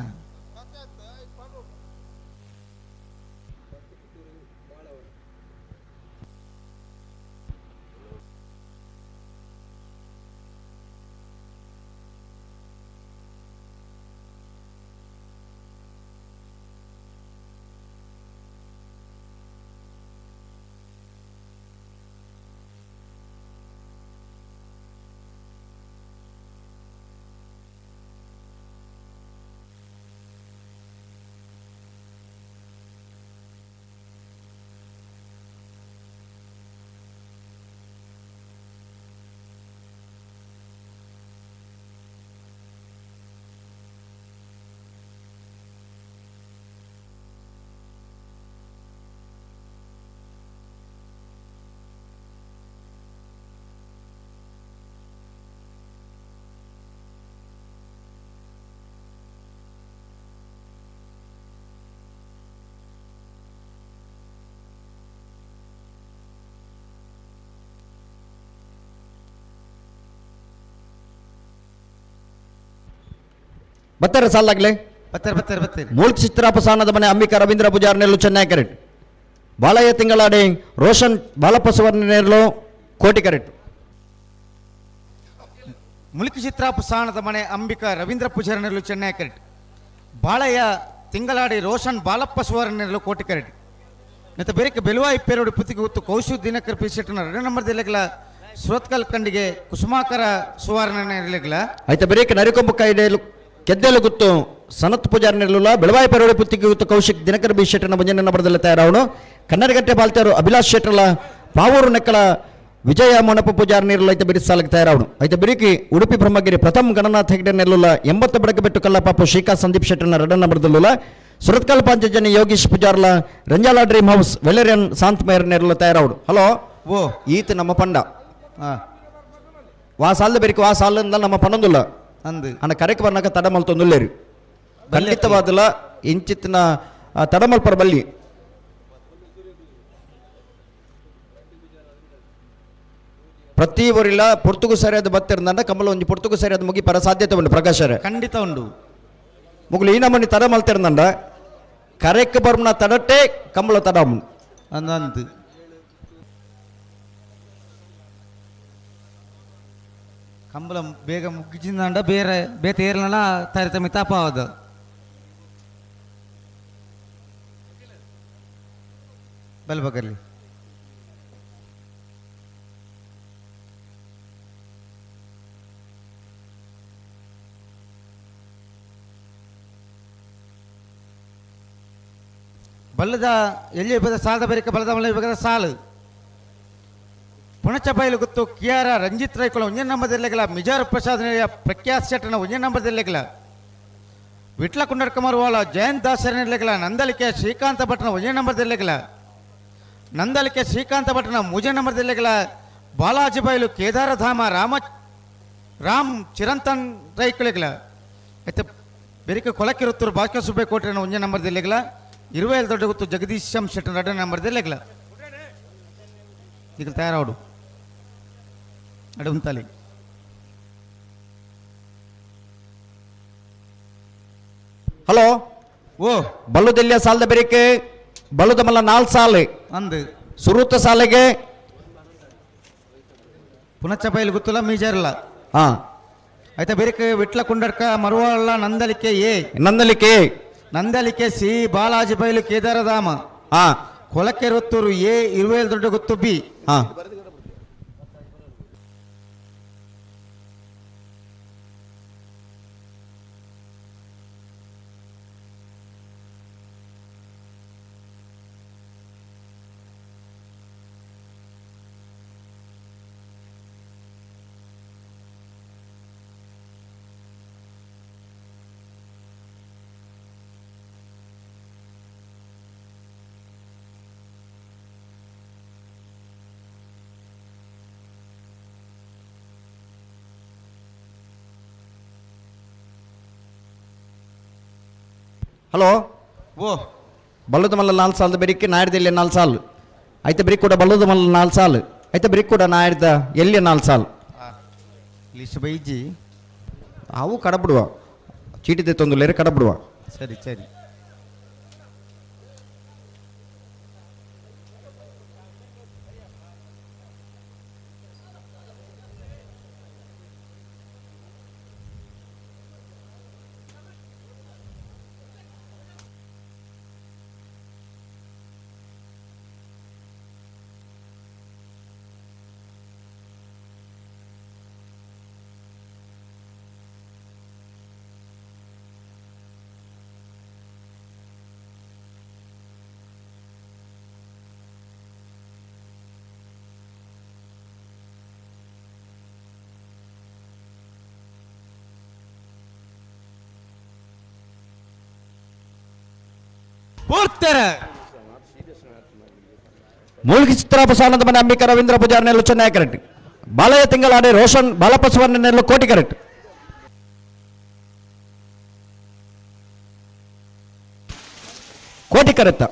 ಬತ್ತಾರೆ ಸಾಲಾಗ್ಲೆ ಬತ್ತಾರೆ ಬತ್ತಾರೆ ಬತ್ತಾರೆ. ಮೂಲ್ಕ ಚಿತ್ರಾಪ ಸಾನದ ಮನೆ ಅಂಬಿಕಾ ರವೀಂದ್ರ ಪೂಜಾರ್ ನೆಲ್ಲು ಚೆನ್ನೈ ಕರೆಕ್ಟ್. ಬಾಲಯ್ಯ ತಿಂಗಳಾಡಿ ರೋಷನ್ ಬಾಲಪ್ಪ ಸುವರ್ಣ ನೆರಳು ಕೋಟಿ ಕರೆಕ್ಟ್. ಮುಲ್ಕಿ ಚಿತ್ರಾಪು ಸಾಣದ ಮನೆ ಅಂಬಿಕಾ ರವೀಂದ್ರ ಪೂಜಾರಿ ನೆರಳು ಚೆನ್ನೈ ಕರೆಕ್ಟ್. ಬಾಳಯ್ಯ ತಿಂಗಳಾಡಿ ರೋಷನ್ ಬಾಲಪ್ಪ ಸುವರ್ಣ ನೆರಳು ಕೋಟಿ ಕರೆಕ್ಟ್. ಮತ್ತು ಬೇರೆ ಬೆಲುವಾಯಿ ಪೇರೋಡು ಪುತ್ತಿಗೆ ಹೊತ್ತು ಕೌಶು ದಿನಕರ್ ಪಿ ಶೆಟ್ಟನ 2 ನಂಬರ್ ದಿಲ್ಲಗಲ ಸುರತ್ಕಲ್ ಕಂಡಿಗೆ ಕುಸುಮಾಕರ ಸುವರ್ಣ ನೆರಳಿಗಲ. ಆಯ್ತಾ ಬೇರೆ ನರಿಕೊಂಬ ಕಾಯ್ದೆಯಲು ಕೆದ್ದೆಲು ಗುತ್ತು ಸನತ್ ಪೂಜಾರಿ ನೆರಳುಲ ಬೆಳವಾಯಿ ಪೇರೋಡು ಪುತ್ತಿಗೆ ಹೊತ್ತು ಕೌಶಿಕ್ ದಿನಕರ್ ಬಿ ಶೆಟ್ಟನ ಬಂಜನ ನಂಬರ್ದಲ್ಲಿ ತಯಾರಾವನು. ಕನ್ನಡಗಟ್ಟೆ ಬಾಲ್ತಾರು ಅಭಿಲಾಷ್ ಶೆಟ್ಟಲ ಪಾವೂರು ನೆಕ್ಕಲ ವಿಜಯ ಮೊನಪ್ಪ ಪೂಜಾರಿ ನೀರಲ್ಲ ಐತೆ ಬಿರಿ ಸಾಲಕ್ಕೆ ತಯಾರಾವನು. ಐತೆ ಬಿರಿಕಿ ಉಡುಪಿ ಬ್ರಹ್ಮಗಿರಿ ಪ್ರಥಮ ಗಣನಾಥ ಹೆಗ್ಡೆ ನೆಲ್ಲುಲ 80 ಬಡಕ ಬೆಟ್ಟು ಕಲ್ಲಪಾಪು ಶ್ರೀಕಾ ಸಂದೀಪ್ ಶೆಟ್ಟನ 2 ನಂಬರ್ದಲ್ಲುಲ ಸುರತ್ಕಲ್ ಪಾಂಚಜನ್ಯ ಯೋಗೀಶ್ ಪೂಜಾರ್ಲ Renjala dream house Valerian Shantha Mary ನೆರಳು ತಯಾರಾವಡು. ಹಲೋ ಓ ಈತ ನಮ್ಮ ಪಂಡ ವಾ ಸಾಲದ ಬೆರಿಕೆ ವಾ ಸಾಲದ ನಮ್ಮ ಪನ್ನೊಂದುಲ್ಲ ಅಂದು ಅನ್ನ ಕರೆಕ್ ಬರ್ನಾಕ ತಡಮಲ್ತೊಂದುಲ್ಲೇರು ಖಂಡಿತವಾದಲ ಇಂಚಿತ್ತಿನ ತಡಮಲ್ಪರ ಬಲ್ಲಿ. ಪ್ರತಿ ಊರಿಲ್ಲ ಪೊರ್ತುಗು ಸರಿಯಾದ ಬತ್ತಿರಂದ ಕಮಲ ಒಂಜಿ ಪೊರ್ತುಗು ಸರಿಯಾದ ಮುಗಿ ಪರ ಸಾಧ್ಯತೆ ಉಂಟು ಪ್ರಕಾಶರೇ. ಖಂಡಿತ ಉಂಟು. ಮುಗುಲು ಈ ನಮ್ಮನಿ ತಡ ಮಲ್ತಿರಂದ ಕರೆಕ್ ಬರ್ಮನ ತಡಟ್ಟೆ ಕಮಲ ತಡ ಅಂದಂತು. ಕಂಬಳ ಬೇಗ ಮುಗ್ಗಿಚಿಂದಂಡ ಬೇರೆ ಬೇತೆ ಏರ್ಲನ ತಾರತಮ್ಯ ತಾಪಾವದು. ಬಲ್ಬಕರ್ಲಿ ಬಲ್ಲದ ಎಲ್ಲಿ ಬದ ಸಾಲದ ಬೇರೆ ಬಲದ ಮಳೆ ಬೇಕಾದ ಸಾಲು ಪುಣಚ ಬಯಲು ಗೊತ್ತು ಕಿಯಾರ ರಂಜಿತ್ ರೈಕುಲ ಒಂಜೇ ನಂಬರ್ದಲ್ಲಿಗಲ ಮಿಜಾರ್ ಪ್ರಸಾದ್ ಪ್ರಖ್ಯಾತ್ ಶೆಟ್ಟನ ಒಂಜೇ ನಂಬರ್ದಲ್ಲಿಗಲ ವಿಟ್ಲ ಕುಂಡರ್ಕುಮಾರ್ ವಾಲ ಜಯಂತ್ ದಾಸರನಿರ್ಲಿಗಲ ನಂದಲಿಕೆ ಶ್ರೀಕಾಂತ ಭಟ್ನ ಒಂಜೇ ನಂಬರ್ದಲ್ಲಿಗಲ ನಂದಲಿಕೆ ಶ್ರೀಕಾಂತ ಭಟ್ನ ಮೂಜೇ ನಂಬರ್ದಲ್ಲಿಗಲ ಬಾಲಾಜಿ ಬಯಲು ಕೇದಾರಧಾಮ ರಾಮ ರಾಮ್ ಚಿರಂತನ್ ರೈಕುಲಿಗಲ అయితే ಬೆರಿಕೆ ಕೊಲಕಿರುತ್ತೂರು ಭಾಸ್ಕರ್ ಸುಬ್ಬೆ ಕೋಟೆನ ಒಂಜೇ ನಂಬರ್ದಲ್ಲಿಗಲ 20 ದೊಡ್ಡ ಗೊತ್ತು ಜಗದೀಶ್ ಶಂ ಶೆಟ್ಟನ 2 ನಂಬರ್ದಲ್ಲಿಗಲ ಈಗ ತಯಾರಾವಡು ಅಡುಂತಾಲಿ. ಹಲೋ ಓ ಬಲ್ಲುದೆಲ್ಲಿಯ ಸಾಲದ ಬೆರಿಕೆ ಬಲ್ಲುದ ಮಲ್ಲ 4 ಸಾಲೆ ಅಂದು ಸುರುತ ಸಾಲೆಗೆ ಪುನಚ್ಚ ಬಯಲು ಗೊತ್ತಿಲ್ಲ ಮೀಜಾರಲ್ಲ. ಹಾ ಆಯ್ತಾ ಬೇರೆ Vitla ಕುಂಡಡ್ಕ ಮರುವಳ್ಳ Nandalike A Nandalike Nandalike C Balaji Bailu Kedaradhama ಹಾ ಕೊಲಕೆರೊತ್ತೂರು ಎ 20 ದೊಡ್ಡ ಗೊತ್ತು ಬಿ. ಹಾ ಹಲೋ ಓ ಬಲ್ಲದ ಮಲ್ಲ 4 ಸಾಲದ ಬೆರಿಕೆ ನಾಯ್ದೆಲ್ಲಿ 4 ಸಾಲು ಐತೆ ಬ್ರಿಕ್ ಕೂಡ ಬಲ್ಲದ ಮಲ್ಲ 4 ಸಾಲು ಐತೆ ಬ್ರಿಕ್ ಕೂಡ ನಾಯ್ದ ಎಲ್ಲಿ 4 ಸಾಲು ಲಿಸ್ಟ್ ಬೈಜಿ ಅವು ಕಡಬಿಡುವ ಚೀಟಿ ತಂದು ಕಡಬಿಡುವ. ಸರಿ ಸರಿ ಪೂರ್ತರ ಮೂಲ್ಕಿ ಚಿತ್ರಾಪಸಾನಂದ ಮನೆ ಅಂಬಿಕಾ ರವೀಂದ್ರ ಪೂಜಾರಿ ನೆಲ್ಲು ಚೆನ್ನೈ ಕರೆಕ್ಟ್. ಬಾಲಯ್ಯ ತಿಂಗಳಾಡಿ ರೋಷನ್ ಬಾಲಪ್ಪ ಸುವರ್ಣ ನೆಲ್ಲು ಕೋಟಿ ಕರೆಕ್ಟ್. ಕೋಟಿ ಕರೆತ್ತ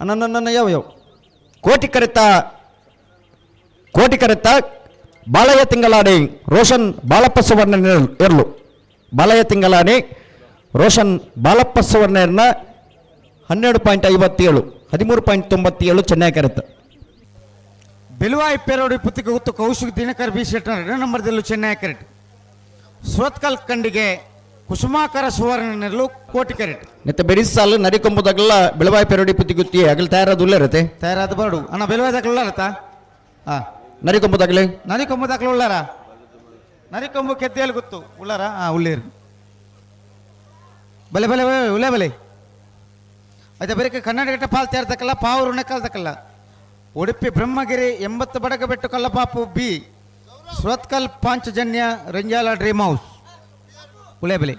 ನನ್ನ ಯಾವ ಯಾವ ಕೋಟಿ ಕರೆತ್ತ ಕೋಟಿ ಕರೆತ್ತ ಬಾಲಯ್ಯ ತಿಂಗಳಾಡಿ ರೋಷನ್ ಬಾಲಪ್ಪ ಸುವರ್ಣ ಎರ್ಲು. ಬಾಲಯ್ಯ ತಿಂಗಳಾನಿ ರೋಷನ್ ಬಾಲಪ್ಪ ಸುವರ್ಣರ್ನ 12.57 13.97 ಚೆನ್ನೈ ಕರೆತ. ಬೆಲುವಾಯಿ ಪೇರೋಡಿ ಪುತ್ತಿಗೆ ಗುತ್ತು ಕೌಶಿಕ್ ದಿನಕರ್ ಬಿ ಶೆಟ್ಟರ್ 2 ನಂಬರ್ದಲ್ಲೂ ಚೆನ್ನೈ ಕರೆಟ್. ಸುರತ್ಕಲ್ ಕಂಡಿಗೆ ಕುಸುಮಾಕರ ಸುವರ್ಣ ನೆರಳು ಕೋಟಿ ಕರೆಟ್. ನೆತ್ತ ಬೆರಿಸಾಲು ನರಿಕೊಂಬುದಾಗಲ್ಲ ಬೆಳವಾಯಿ ಪೆರೋಡಿ ಪುತ್ತಿಗುತ್ತಿ ಅಗಲ್ ತಯಾರಾದ ಉಳ್ಳರತೆ. ತಯಾರಾದ ಬರಡು ಅಣ್ಣ ಬೆಲುವಾಯಿ ದಾಖಲೆ ಉಳ್ಳಾರತ? ಹಾಂ, ನರಿಕೊಂಬುದಾಗಲೇ ನರಿಕೊಂಬು ದಾಖಲೆ ಉಳ್ಳಾರ? ನರಿಕೊಂಬು ಕೆದ್ದೆಯಲ್ಲಿ ಗೊತ್ತು ಉಳ್ಳಾರ? ಹಾಂ, ಉಳ್ಳೇರು ಬಲೆ ಬಲೆ ಬಲೆ ಉಳ್ಳೆ ಬಲೆ ಆಯ್ತಾ. ಬೇರೆ ಕನ್ನಡ ಪಾಲ್ ತಯಾರ್ದಕ್ಕಲ್ಲ ಪಾವರು ಕಲ್ದಕ್ಕಲ್ಲ. Udupi Brahmagiri 80 Badagabettu Kallapapu B Surathkal Panchajanya Ranjala dream house ಉಳ್ಳೇಬಲೆ.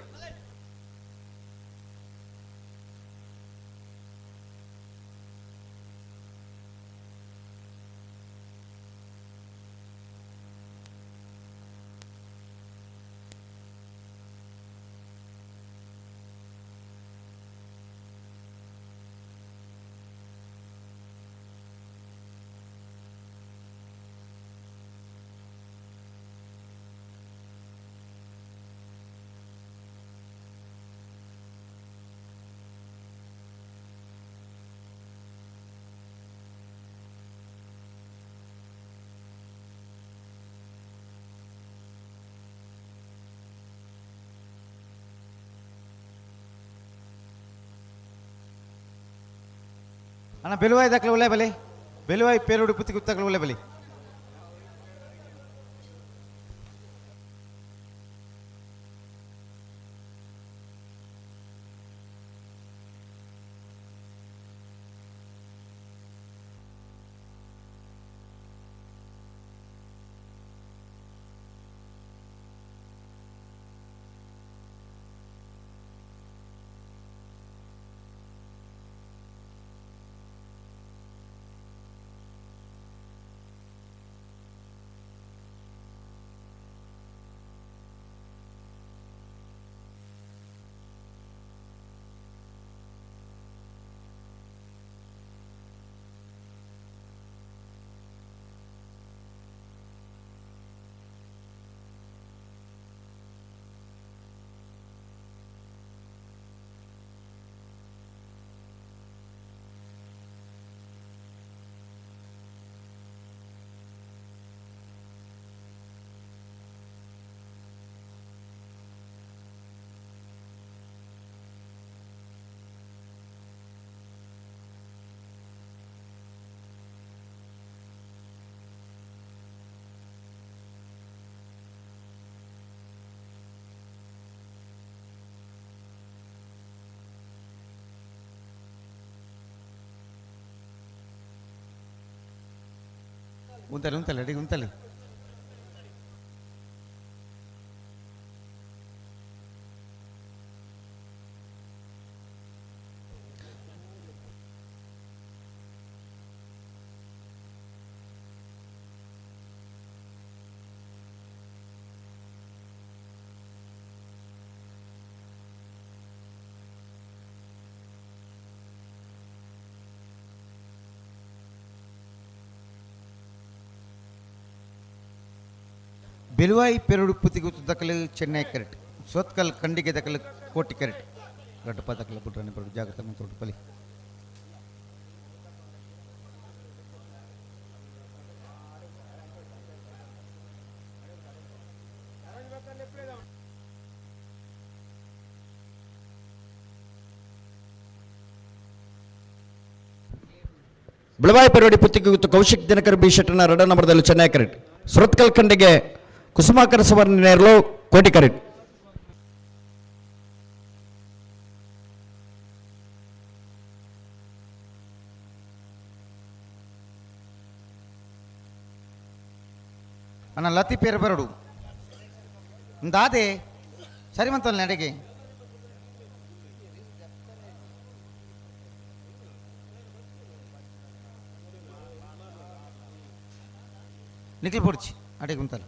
ಅಣ್ಣ ಬೆಲುವಾಯಿ ದಾಖಲೆ ಉಳ್ಳೆ ಬಲೆ ಬೆಲುವಾಯಿ ಪೇರುಡಿ ಪುತ್ತಿ ಗುತ್ತಕಲೆ ಉಳ್ಳೆ ಬಲೆ. ಉಂತಲೆ ಉಂತಲೆ ಅಡಿಗೆ ಉಂತಲೆ. ಬೆಲುವಾಯಿ ಪೆರುಡು ಪುತಿಗುತ್ತು ದಕಲು ಚೆನ್ನೈ ಕರೆಟ್. ಸೋತ್ಕಲ್ ಕಂಡಿಗೆ ದಕಲು ಕೋಟಿ ಕರೆಟ್. ರಡ್ಡಪ್ಪ ದಕಲು ಬುಡ್ರನೆ ಬರುಡು ಜಾಗ್ರತೆ ಮಂತೊಡು ಬಲಿ. ಬೆಳವಾಯಿ ಪೆರೋಡಿ ಪುತ್ತಿಗುತ್ತು ಕೌಶಿಕ್ ದಿನಕರ್ ಬಿ ಶೆಟ್ಟನ 2 ನಂಬರ್ದಲ್ಲಿ ಚೆನ್ನೈ ಕರೆಟ್. ಸುರತ್ಕಲ್ ಖಂಡಿಗೆ ಕುಸುಮಾಕರ ಸುವರ್ಣ ನೇರಲು ಕೋಟಿ ಕರೆಟ್. ಅಣ್ಣ ಲತಿ ಪೇರು ಬರಡು ದಾದೆ ಸರಿ ಮಂತಲ್ಲ ನಡೆಗೆ. ನಿಖಿಲ್ ಪೊಡ್ಚಿ ಅಡಿಗೆ ಉಂತಲ್ಲ.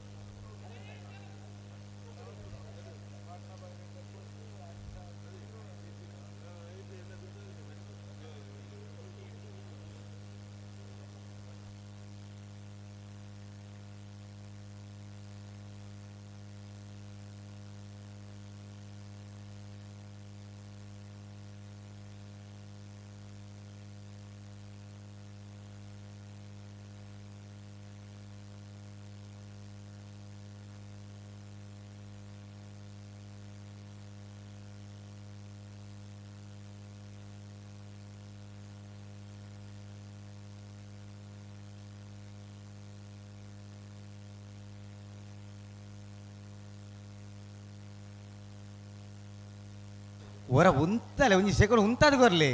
ಒರ ಉಂತಲೆ ಒಂಜಿ ಸೆಕೆಂಡ್ ಉಂತಾದ ಕೊರ್ಲಿ.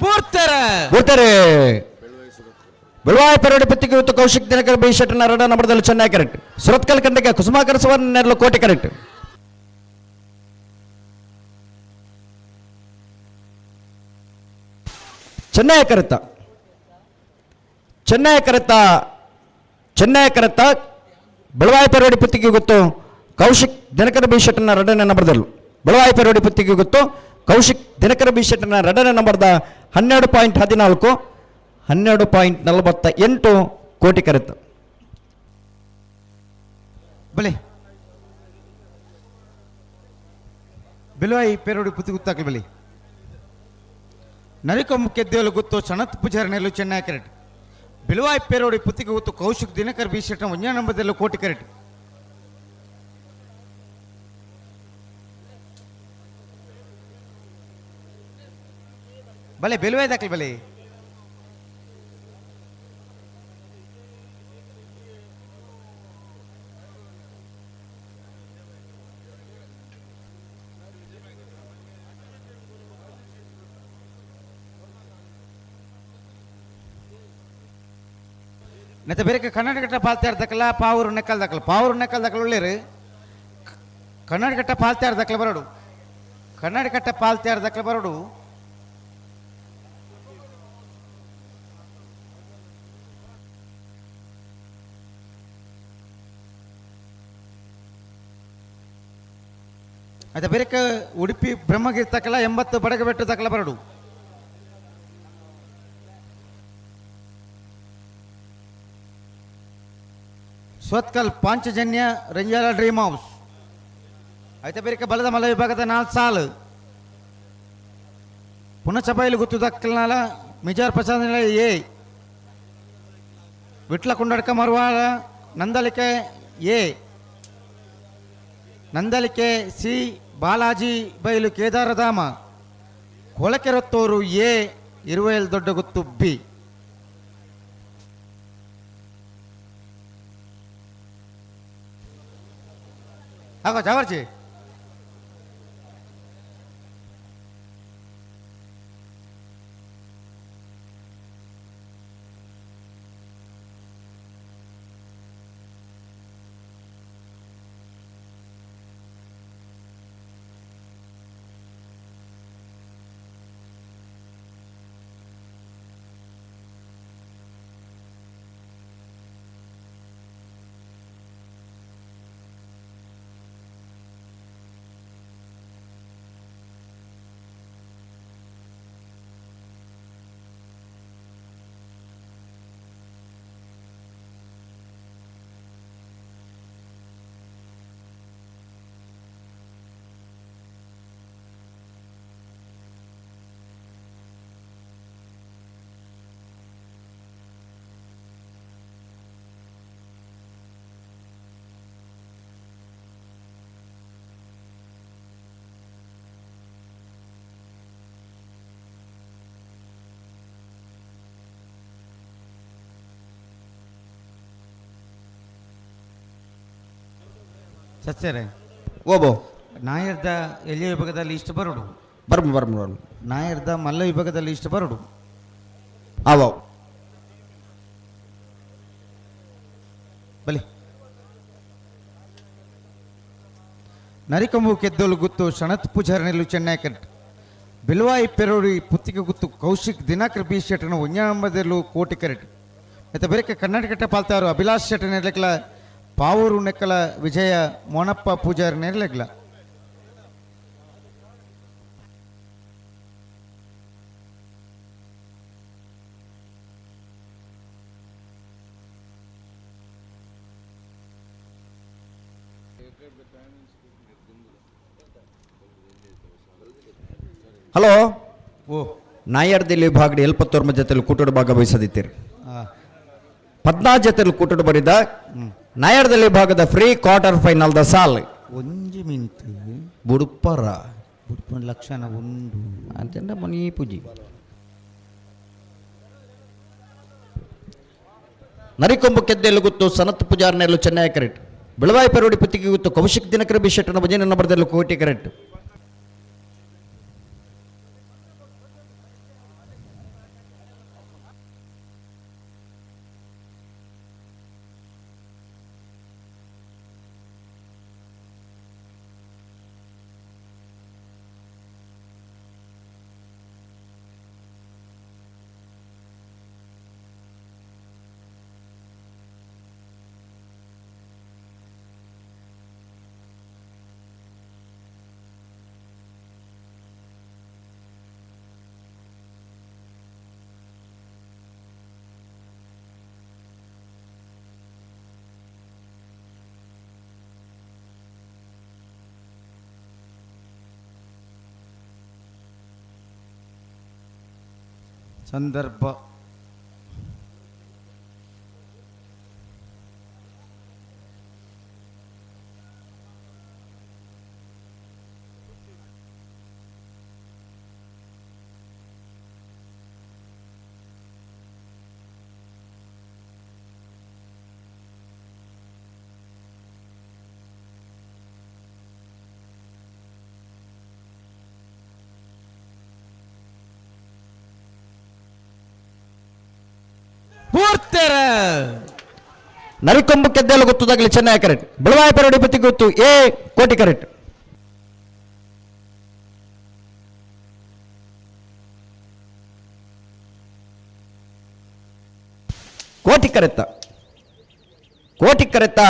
ಬೂರ್ತಾರೆ ಬೆಳವಾಯ ಪೆರಡಿ ಪತ್ತಿಗೆ ಇವತ್ತು ಕೌಶಿಕ್ ದಿನಕರ್ ಬಿ ಶೆಟ್ಟನ ರಡ ನಂಬರ್ದಲ್ಲಿ ಚೆನ್ನಾಗಿ ಕರೆಕ್ಟ್. ಸುರತ್ಕಲ್ ಖಂಡಿಗೆ ಕುಸುಮಾಕರ ಸುವರ್ಣ ನೆರಳು ಕೋಟೆ ಕರೆಕ್ಟ್. ಚೆನ್ನೈ ಕರೆತ ಚೆನ್ನೈ ಕರೆತ ಚೆನ್ನೈ ಕರೆತ ಬೆಳವಾಯ ಪೆರಡಿ ಪತ್ತಿಗೆ ಗೊತ್ತು ಕೌಶಿಕ್ ದಿನಕರ ಬಿ ಶೆಟ್ಟನ ರಡನೆ ನಂಬರ್ದಲ್ಲೂ ಬೆಳವಾಯ ಪೆರಡಿ ಪತ್ತಿಗೆ ಗೊತ್ತು ಕೌಶಿಕ್ ದಿನಕರ ಬಿ ಶೆಟ್ಟನ ರಡನೆ ನಂಬರ್ದ 12.14 12.48 ಕೋಟಿ ಕರೆತ. ಬಲೆ ಬಿಲುವಾಯಿ ಪೇರೋಡಿ ಪುತ್ತಿ ಗುತ್ತಾಕಲಿ ಬಲಿ. ನರಿಕೊಮ್ಮು ಕೆದ್ದೇಲು ಗುತ್ತು ಸಣತ್ ಪೂಜಾರಿ ನೆಲ್ಲು ಚೆನ್ನೈ ಕರೆಟ್. ಬಿಲುವಾಯಿ ಪೇರೋಡಿ ಪುತ್ತಿಗೆ ಗುತ್ತು ಕೌಶಿಕ್ ದಿನಕರ್ ಬಿ ಶೆಟ್ಟನ ಒಂಜೇ ನಂಬರ್ದಲ್ಲೂ ಕೋಟಿ ಕರೆಟ್. ಬಲೆ ಬೆಲುವೆ ದಾಖಲೆ ಬಲೆ. ಮತ್ತೆ ಬೇರೆ ಕರ್ನಾಟಕ ಪಾಲ್ತಾರ್ ದಕ್ಕಲ ಪಾವೂರು ನೆಕ್ಕಲ್ ದಕ್ಕಲ ಪಾವೂರು ನೆಕ್ಕಲ್ ದಕ್ಕಲ ಒಳ್ಳೇರು. ಕರ್ನಾಟಕ ಪಾಲ್ತಾರ್ ದಕ್ಕಲ ಬರೋಡು ಕರ್ನಾಟಕ ಪಾಲ್ತಾರ್ ದಕ್ಕಲ ಬರೋಡು. ಮತ್ತೆ ಬೇರೆ ಉಡುಪಿ ಬ್ರಹ್ಮಗಿರಿ ತಕಲ 80 ಬಡಗಬೆಟ್ಟು ತಕಲ ಬರಡು. ಸ್ವತ್ಕಲ್ ಪಾಂಚಜನ್ಯ ರಂಜಾಲ ಡ್ರೀಮ್ ಹೌಸ್. అయితే ಬೇರೆ ಬಲದ ಮಲ್ಲ ವಿಭಾಗದ 4 ಸಾಲು ಪುನಚಬೈಲು ಗುತ್ತು ದಕ್ಕಲ್ನಾಲ ಮಿಜಾರ್ ಪ್ರಸಾದ್ ಎ Vitla ಕುಂಡಡ್ಕ ಮರುವಾಳ Nandalike A Nandalike C Balaji Bailu Kedaradhama Kolakerottur A Iruvayal Doddaguttu B. ಹಾಗೋ ಜಾವರ್ಜಿ. ಸತ್ಯರೇ ಓಬೋ ನಾಯರ್ದ ಎಲ್ಲಿಯ ವಿಭಾಗದಲ್ಲಿ ಇಷ್ಟು ಬರೋಡು ಬರ್ಮ ಬರ್ಮ ಬರ್ಮ ನಾಯರ್ದ ಮಲ್ಲ ವಿಭಾಗದಲ್ಲಿ ಇಷ್ಟು ಬರೋಡು ಆವ ಬಲಿ ನರಿಕೊಂಬು ಕೆದ್ದೋಲು ಗುತ್ತು ಶಣತ್ ಪೂಜಾರಿ ನೆಲ್ಲು ಚೆನ್ನೈ ಕಟ್ ಬಿಲ್ವಾಯಿ ಪೆರೋಡಿ ಪುತ್ತಿಗೆ ಗುತ್ತು ಕೌಶಿಕ್ ದಿನಾಕರ್ ಬಿ ಶೆಟ್ಟನ ಒಂಜಾಂಬದಲ್ಲೂ ಕೋಟಿ ಕರೆಟ್ ಮತ್ತು ಬೇರೆ ಕರ್ನಾಟಕ ಪಾಲ್ತಾರು ಅಭಿಲಾಷ್ ಶೆಟ್ಟನ ನೆಲೆಕ್ಲ ಪಾವೂರು ನೆಕ್ಕಲ ವಿಜಯ ಮೋನಪ್ಪ ಪೂಜಾರಿ ನೆರಲೆಗ್ಲ. ಹಲೋ ಓ ನಾಯರ್ದಲ್ಲಿ ವಿಭಾಗದ ಎಲ್ಪತ್ತೊರ್ಮ ಜೊತೆಲಿ ಕೂಟೋಡು ಭಾಗವಹಿಸದಿತ್ತೀರಿ. 14 ಜೊತೆಲಿ ಕೂಟೋಡು ಬರಿದ ನಾಯರ್ದಲ್ಲಿ ವಿಭಾಗದ ಫ್ರೀ ಕ್ವಾರ್ಟರ್ ಫೈನಲ್ the ಸಾಲ್. ಒಂಜಿ ಮಿಂತ್ ಬುಡುಪರ ಬುಡುಪನ ಲಕ್ಷಣ ಉಂಡು ಅಂತಂದ್ರೆ ಮನಿ ಪೂಜಿ ನರಿಕೊಂಬು ಕೆದ್ದೆಲ್ಲು ಗೊತ್ತು ಸನತ್ ಪೂಜಾರ್ನೆಲ್ಲು ಚೆನ್ನೈ ಕರೆಕ್ಟ್. ಬೆಳವಾಯಿ ಪೆರೋಡಿ ಪುತ್ತಿಗೆ ಗೊತ್ತು ಕೌಶಿಕ್ ದಿನಕರ ಬಿ ಶೆಟ್ಟನ ಭಜನೆ ನಂಬರ್ದಲ್ಲೂ ಕೋಟಿ ಕರೆಕ್ಟ್. ಸಂದರ್ಭ ಪೂರ್ತೆರ ನರಿಕೊಂಬು ಕೆದ್ದೆಲ್ಲ ಗೊತ್ತದಾಗಲಿ ಚೆನ್ನೈ ಕರೆಕ್ಟ್. ಬೆಳವಾಯ ಪೆರೋಡಿ ಪತಿ ಗೊತ್ತು ಎ ಕೋಟಿ ಕರೆಕ್ಟ್. ಕೋಟಿ ಕರೆತ್ತ ಕೋಟಿ ಕರೆತ್ತ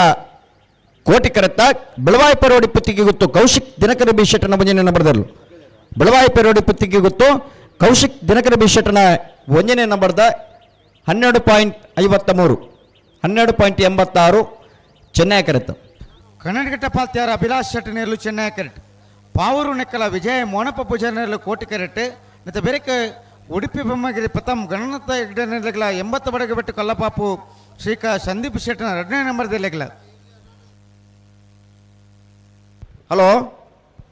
ಕೋಟಿ ಕರೆತ್ತ ಬೆಳವಾಯ ಪೆರೋಡಿ ಪುತ್ತಿಗೆ ಗೊತ್ತು ಕೌಶಿಕ್ ದಿನಕರ ಬಿ ಶೆಟ್ಟನ ಒಂಜನೇ ನಂಬರ್ದಲ್ಲೂ. ಬೆಳವಾಯ ಪೆರೋಡಿ ಪುತ್ತಿಗೆ ಗೊತ್ತು ಕೌಶಿಕ್ ದಿನಕರ ಬಿ ಶೆಟ್ಟನ ಒಂಜನೇ ನಂಬರ್ದ 12.53 12.86 ಚೆನ್ನೈ ಕರೆತ. ಕನ್ನಡಘಟ್ಟ ಪಾಲ್ತ್ಯಾರ ಅಭಿಲಾಷ್ ಶೆಟ್ಟಿ ನೇರ್ಲು ಚೆನ್ನೈ ಕರೆಟ್. ಪಾವೂರು ನೆಕ್ಕಲ ವಿಜಯ ಮೋನಪ್ಪ ಪೂಜಾರಿ ನೇರ್ಲು ಕೋಟಿ ಕರೆಟ್. ಮತ್ತು ಬೇರೆಕ ಉಡುಪಿ ಬೊಮ್ಮಗಿರಿ ಪ್ರಥಮ್ ಗಣನಾಥ ಹೆಗ್ಡೆ ನೇರ್ಲಗ್ಲ 80 ಬಡಗ ಬೆಟ್ಟು ಕಲ್ಲಪಾಪು ಶ್ರೀಕಾ ಸಂದೀಪ್ ಶೆಟ್ಟನ 2ನೇ ನಂಬರ್ ದೇರ್ಲೆಗ್ಲ. ಹಲೋ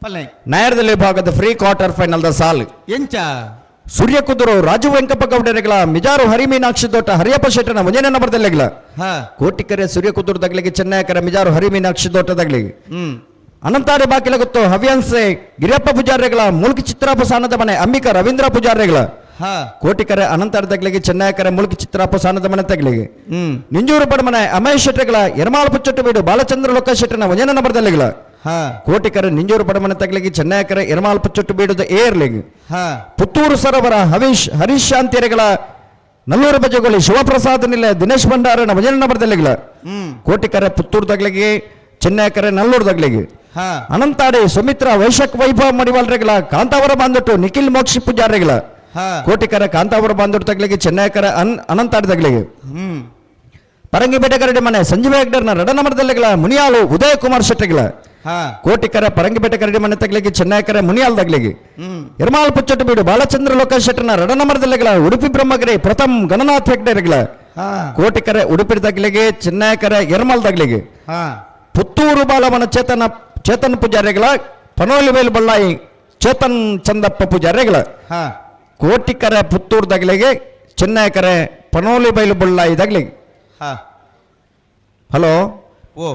ಪಲ್ಲೆ ನಾಯರ್ದಲ್ಲಿ ಭಾಗದ ಫ್ರೀ ಕ್ವಾರ್ಟರ್ ಫೈನಲ್ the ಸಾಲ್. ಎಂಚ ಸೂರ್ಯ ಕುದುರು ರಾಜು ವೆಂಕಪ್ಪ ಗೌಡರಿಗಳ ಮಿಜಾರು ಹರಿಮೀನಾಕ್ಷಿ ದೋಟ ಹರಿಯಪ್ಪ ಶೆಟ್ಟನ ಒಂಜನೇ ನಂಬರ್ದಲ್ಲೆಗ್ಲ. ಕೋಟಿಕರೆ ಸೂರ್ಯ ಕುದುರು ದಗ್ಲಿಗೆ ಚೆನ್ನೈಕರ ಮಿಜಾರು ಹರಿಮೀನಾಕ್ಷಿ ದೋಟ ದಗ್ಲಿಗೆ. ಅನಂತಾರೆ ಬಾಕಿಲ ಗೊತ್ತು ಹವ್ಯಾನ್ಸೆ ಗಿರಿಯಪ್ಪ ಪೂಜಾರಿಗಳ ಮುಲ್ಕಿ ಚಿತ್ರಾಪ ಸಾನದ ಮನೆ ಅಂಬಿಕಾ ರವೀಂದ್ರ ಪೂಜಾರಿಗಳ. ಕೋಟಿಕರೆ ಅನಂತಾರ ದಗ್ಲಿಗೆ ಚೆನ್ನೈಕರ ಮುಲ್ಕಿ ಚಿತ್ರಾಪ ಸಾನದ ಮನೆ ತಗ್ಲಿಗೆ. ನಿಂಜೂರು ಬಡಮನೆ ಅಮಯ ಶೆಟ್ಟರ್ಗಳ ಯರಮಾಲ್ ಪುಚ್ಚಟ್ಟು ಬೀಡು ಬಾಲಚಂದ್ರ ಲೋಕ ಶೆಟ್ಟನ ಒಂಜನೇ ನಂಬರ್ದಲ್ಲೆಗ್ಲ. ಕೋಟಿಕರೆ ನಿಂಜೂರು ಬಡಮನೆ ತಗ್ಲಿಗೆ ಚೆನ್ನೈಕರ ಯರಮಾಲ್ ಪುಚ್ಚಟ್ಟು ಬೀಡುದ ಏರ್ಲಿಗೆ. ಪುತ್ತೂರು ಸರೋವರ ಹರೀಶ್ ಹರೀಶ್ ಶಾಂತಿಯರಿಗಳ ನಲ್ಲೂರು ಬಜಗೋಳಿ ಶಿವಪ್ರಸಾದ್ ನಿಲೆ ದಿನೇಶ್ ಭಂಡಾರನ ಭಜನೆ ನಂಬರ್ದಲ್ಲಿಗಳ. ಕೋಟಿಕರೆ ಪುತ್ತೂರು ದಗ್ಲಿಗೆ ಚೆನ್ನೈಕರೆ ನಲ್ಲೂರು ದಗ್ಲಿಗೆ. ಅನಂತಾಡಿ ಸುಮಿತ್ರ ವೈಶಕ್ ವೈಭವ ಮಡಿವಾಲ್ರೆಗಳ ಕಾಂತಾವರ ಬಾಂಧಟ್ಟು ನಿಖಿಲ್ ಮೋಕ್ಷಿ ಪೂಜಾರಿಗಳ. ಕೋಟಿಕರೆ ಕಾಂತಾವರ ಬಾಂಧಟ್ಟು ತಗ್ಲಿಗೆ ಚೆನ್ನೈಕರ ಅನಂತಾಡಿ ತಗ್ಲಿಗೆ. ಪರಂಗಿಪೇಟೆ ಕರಡಿ ಮನೆ ಸಂಜೀವ ಹೆಗ್ಡರ್ನ ರಡನಮರದಲ್ಲಿಗಳ ಮುನಿಯಾಲು ಉದಯ ಕುಮಾರ್ ಶೆಟ್ಟಿಗಳ. ಕೋಟಿಕರ ಪರಂಗಿಪೇಟೆ ಕರಡಿ ಮನೆ ತಗ್ಲಿಗೆ ಚೆನ್ನೈಕರ ಮುನಿಯಾಲ್ ತಗ್ಲಿಗೆ. ಯರ್ಮಾಲ್ ಪುಚ್ಚಟ್ಟು ಬೀಡು ಬಾಲಚಂದ್ರ ಲೋಕೇಶ್ ಶೆಟ್ಟನ ರಡನಮರದಲ್ಲಿಗಳ ಉಡುಪಿ ಬ್ರಹ್ಮಗಿರಿ ಪ್ರಥಮ್ ಗಣನಾಥ್ ಹೆಗ್ಡರ್ಗಳ. ಕೋಟಿಕರೆ ಉಡುಪಿ ತಗ್ಲಿಗೆ ಚೆನ್ನೈಕರ ಯರ್ಮಾಲ್ ತಗ್ಲಿಗೆ. ಪುತ್ತೂರು ಬಾಲವನ ಚೇತನ ಚೇತನ್ ಪೂಜಾರಿಗಳ ಪನೋಲಿ ವೇಲು ಬಳ್ಳಾಯಿ ಚೇತನ್ ಚಂದಪ್ಪ ಪೂಜಾರಿಗಳ. ಕೋಟಿಕರೆ ಪುತ್ತೂರು ತಗ್ಲಿಗೆ ಚೆನ್ನೈಕರೆ ಪನೋಲಿ ಬೈಲು ಬಳ್ಳಾಯಿ ತಗ್ಲಿಗೆ. ಹಲೋ ಓ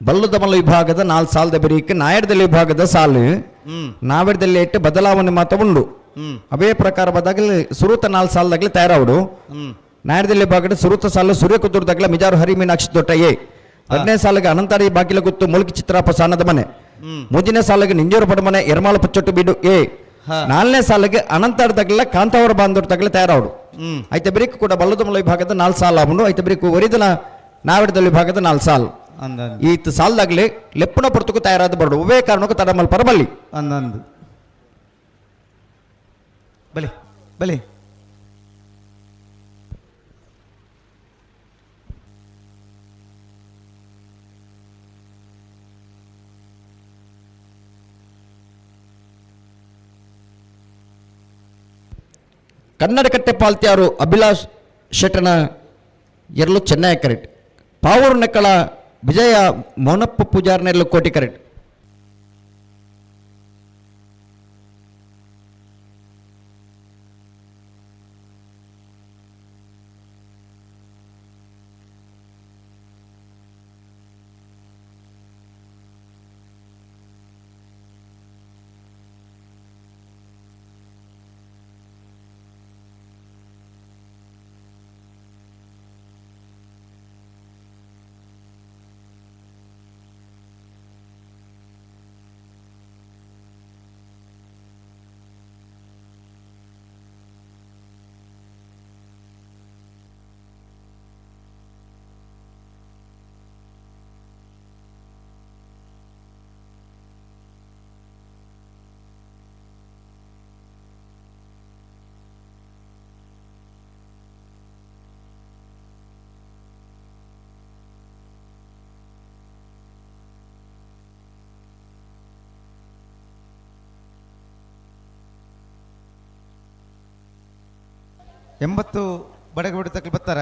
ಬಲ್ಲದಮಲ್ಲ ವಿಭಾಗದ 4 ಸಾಲದ ಬೆರೀಕ್ ನಾಯರ್ದಲ್ಲಿ ವಿಭಾಗದ ಸಾಲು ನಾವೆಡ್ದಲ್ಲಿ ಇಟ್ಟು ಬದಲಾವಣೆ ಮಾತ ಉಂಡು. ಅವೇ ಪ್ರಕಾರ ಬದಾಗಲಿ ಸುರುತ 4 ಸಾಲದಾಗಲಿ ತಯಾರಾವಡು. ನಾಯರ್ದಲ್ಲಿ ವಿಭಾಗದ ಸುರುತ ಸಾಲು ಸೂರ್ಯ ಕುದುರ್ದಾಗಲ ಮಿಜಾರು ಹರಿ ಮೀನಾಕ್ಷಿ ದೊಟ್ಟ ಎ. 2ನೇ ಸಾಲಿಗೆ ಅನಂತಾರಿ ಬಾಗಿಲ ಗುತ್ತು ಮುಲ್ಕಿ ಚಿತ್ರಾಪ ಸಾನದ ಮನೆ. 3ನೇ ಸಾಲಿಗೆ ನಿಂಜೂರು ಪಡಮನೆ ಎರ್ಮಾಲ ಪುಚ್ಚೊಟ್ಟು ಬೀಡು ಎ. 4ನೇ ಸಾಲಿಗೆ ಅನಂತಾಡಿ ತಗಲ ಕಾಂತಾವರ ಬಾಂಧವ್ರ ತಗಲ ತಯಾರಾವಡು. ಐತೆ ಬ್ರೇಕ್ ಕೂಡ ಬಲ್ಲದಮಲ್ಲ ವಿಭಾಗದ 4 ಸಾಲ ಆವನು. ಐತೆ ಬ್ರೇಕ್ ಒರಿದನ ನಾವಿಡದಲ್ಲಿ ವಿಭಾಗದ 4 ಸಾಲು. ಈತ ಸಾಲದಾಗಲಿ ಲೆಪ್ಪುನ ಪೊರ್ತುಕು ತಯಾರಾದ ಬರಡು ಒವ್ವೇ ಕಾರಣಕ್ಕೂ ತಡಮಲ್ ಪರಬಲ್ಲಿ. ಅಂದಂದು ಬಲೆ ಬಲೆ Kannadakatte ಪಾಲ್ತ್ಯಾರು ಅಭಿಲಾಷ್ ಶೆಟ್ಟನ ಎರಲು ಚೆನ್ನೈ ಕರೆಕ್ಟ್. ಪಾವೂರು ನೆಕ್ಕಳ ವಿಜಯ ಮೋನಪ್ಪ ಪೂಜಾರ್ನೆರ್ಲು ಕೋಟಿ ಕರೆಕ್ಟ್. 80 ಬಡಗ ಬಿಟ್ಟು ತಕ್ಲಿ ಬರ್ತಾರ.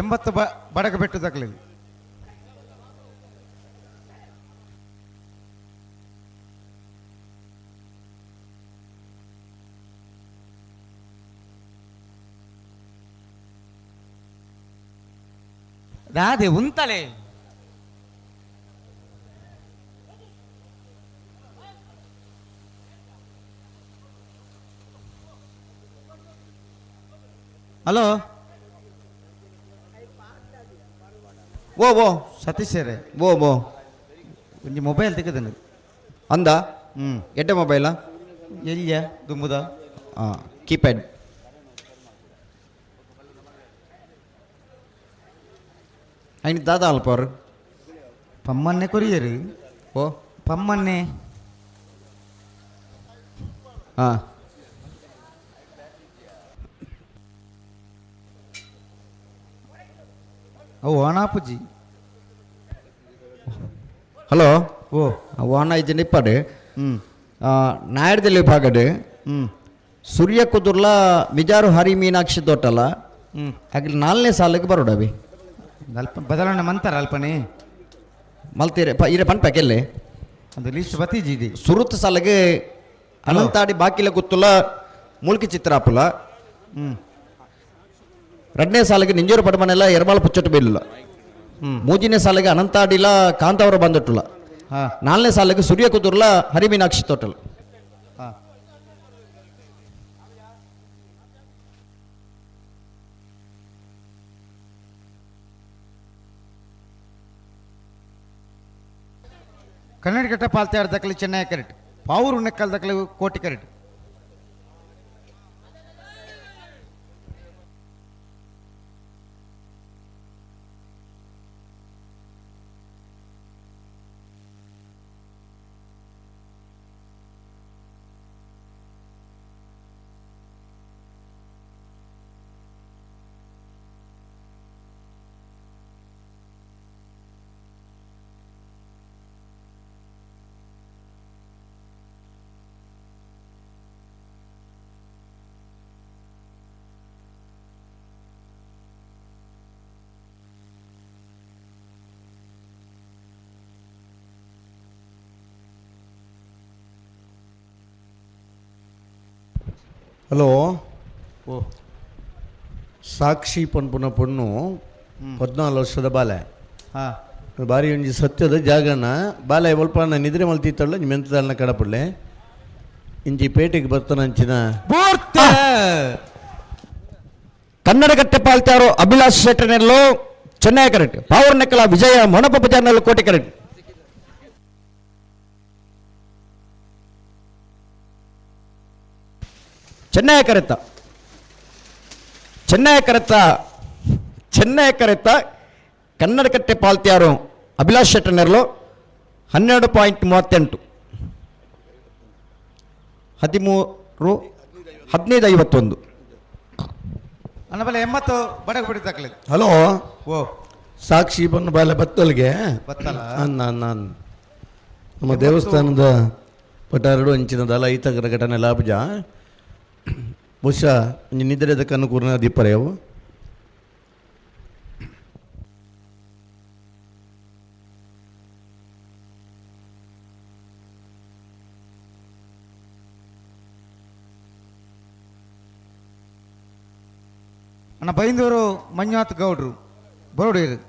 80 ಬಡಗ ಬಿಟ್ಟು ತಕ್ಲಿ. ದಾದೆ ಉಂತಲೆ ಹಲೋ ಓ ಓ ಸತೀಶರೇ ಓ ಓ ಒಂಜಿ ಮೊಬೈಲ್ ತೆಗೆದನು ಅಂದ ಹ್ಞೂ ಎಡ್ಡೆ ಮೊಬೈಲಾ ಎಲ್ಲಿಯ ದುಂಬುದ ಹಾಂ ಕೀಪ್ಯಾಡ್ ಐನ್ ದಾದಾ ಅಲ್ಪ ಅವರು ಪಮ್ಮನ್ನೆ ಕೊರಿಯರು ಓ ಪಮ್ಮನ್ನೆ ಹಾಂ ಅವು ಓಣಾಪುಜಿ ಹಲೋ ಓ ಓಣ ಇಜ್ಜಿ ನಿಪ್ಪಡು ಹ್ಞೂ ನಾಯರ್ದಲ್ಲಿ ಭಾಗಡು ಹ್ಞೂ ಸೂರ್ಯ ಕುದುರ್ಲ ಮಿಜಾರು ಹರಿ ಮೀನಾಕ್ಷಿ ತೋಟಲ ಹ್ಞೂ ಅಗ್ಲಿ 4ನೇ ಸಾಲಿಗೆ ಬರೋಡವಿ ಅಲ್ಪ ಬದಲಾವಣೆ ಮಂತಾರ ಅಲ್ಪನೇ ಮಲ್ತೀರೆ ಪ ಇರೆ ಪನ್ಪ ಕೆಲ್ಲೆ ಅದು ಲಿಸ್ಟ್ ಬತ್ತೀಜಿ ಸುರುತ್ತ ಸಾಲಿಗೆ ಅನಂತಾಡಿ ಬಾಕಿಲ ಗುತ್ತುಲ ಮೂಲ್ಕಿ ಚಿತ್ರಾಪುಲ ಹ್ಞೂ 2ನೇ ಸಾಲಿಗೆ ನಿಂಜೂರು ಪಡಮನೆಲ್ಲ ಎರಮಾಳು ಪುಚ್ಚಟ್ಟು ಬೀಲಿಲ್ಲ. 3ನೇ ಸಾಲಿಗೆ ಅನಂತಾಡಿಲ ಕಾಂತಾವರ ಬಂದಟ್ಟುಲ. 4ನೇ ಸಾಲಿಗೆ ಸೂರ್ಯ ಕುದುರ್ಲ ಹರಿಮೀನಾಕ್ಷಿ ತೋಟಲ್. ಹಾಂ ಕನ್ನಡಕಟ್ಟ ಪಾಲ್ತೆ ದಕ್ಕಲಿ ಚೆನ್ನೈ ಕರೆಕ್ಟ್. ಪಾವೂರು ನೆಕ್ಕಲ್ ದಕ್ಕಲಿ ಕೋಟಿ ಕರೆಕ್ಟ್. ಹಲೋ ಓ ಸಾಕ್ಷಿ ಪನ್ಪುನ ಪೊಣ್ಣು 14 ವರ್ಷದ ಬಾಲೆ ಹಾಂ ಬಾರಿ ಒಂಜಿ ಸತ್ಯದ ಜಾಗನ ಬಾಲೆ ಒಲ್ಪ ನಿದ್ರೆ ಮಲ್ತಿತ್ತಲ್ಲ ನಿಮ್ಮ ಎಂತದಾಳನ ಕಡಪಡ್ಲೆ ಇಂಚಿ ಪೇಟೆಗೆ ಬರ್ತಾನಂಚಿನ ಕನ್ನಡಕಟ್ಟೆ ಪಾಲ್ತಾರು ಅಭಿಲಾಷ್ ಶೆಟ್ಟರ್ನೆಲ್ಲೋ ಚೆನ್ನೈ ಕರೆಕ್ಟ್. ಪಾವರ್ ನೆಕ್ಕಲ ವಿಜಯ ಮೊನಪ್ಪ ಪೂಜಾರ್ನೆಲ್ಲೋ ಕೋಟೆ ಕರೆಕ್ಟ್. ಚೆನ್ನೈ ಕರೆತ ಚೆನ್ನೈ ಕರೆತ ಚೆನ್ನೈ ಕರೆತ ಕನ್ನಡಕಟ್ಟೆ ಪಾಲ್ತ್ಯಾರು ಅಭಿಲಾಷ್ ಶೆಟ್ಟರ್ನೆರ್ಲು 12.38 13 15.51. ಅನ್ನಬಲೆ 80 ಬಡಗ ಬಿಡಿ ತಕ್ಲಿ. ಹಲೋ ಓ ಸಾಕ್ಷಿ ಬನ್ನು ಬಾಲೆ ಬತ್ತಲ್ಗೆ ಬತ್ತಲ ಅನ್ನ ಅನ್ನ ನಮ್ಮ ದೇವಸ್ಥಾನದ ಪಟಾರಡು ಅಂಚಿನ ದಲ ಐತಗರ ಘಟನೆ ಲಾಭಜ ಬಹುಶಃ ಒಂಜಿ ನಿದ್ರೆದ ಕಣ್ಣು ಕೂರ್ನ ದೀಪರೆಯವು. ಅಣ್ಣ ಬೈಂದೂರು ಮಂಜುನಾಥ್ ಗೌಡ್ರು ಬರೋಡೀರು.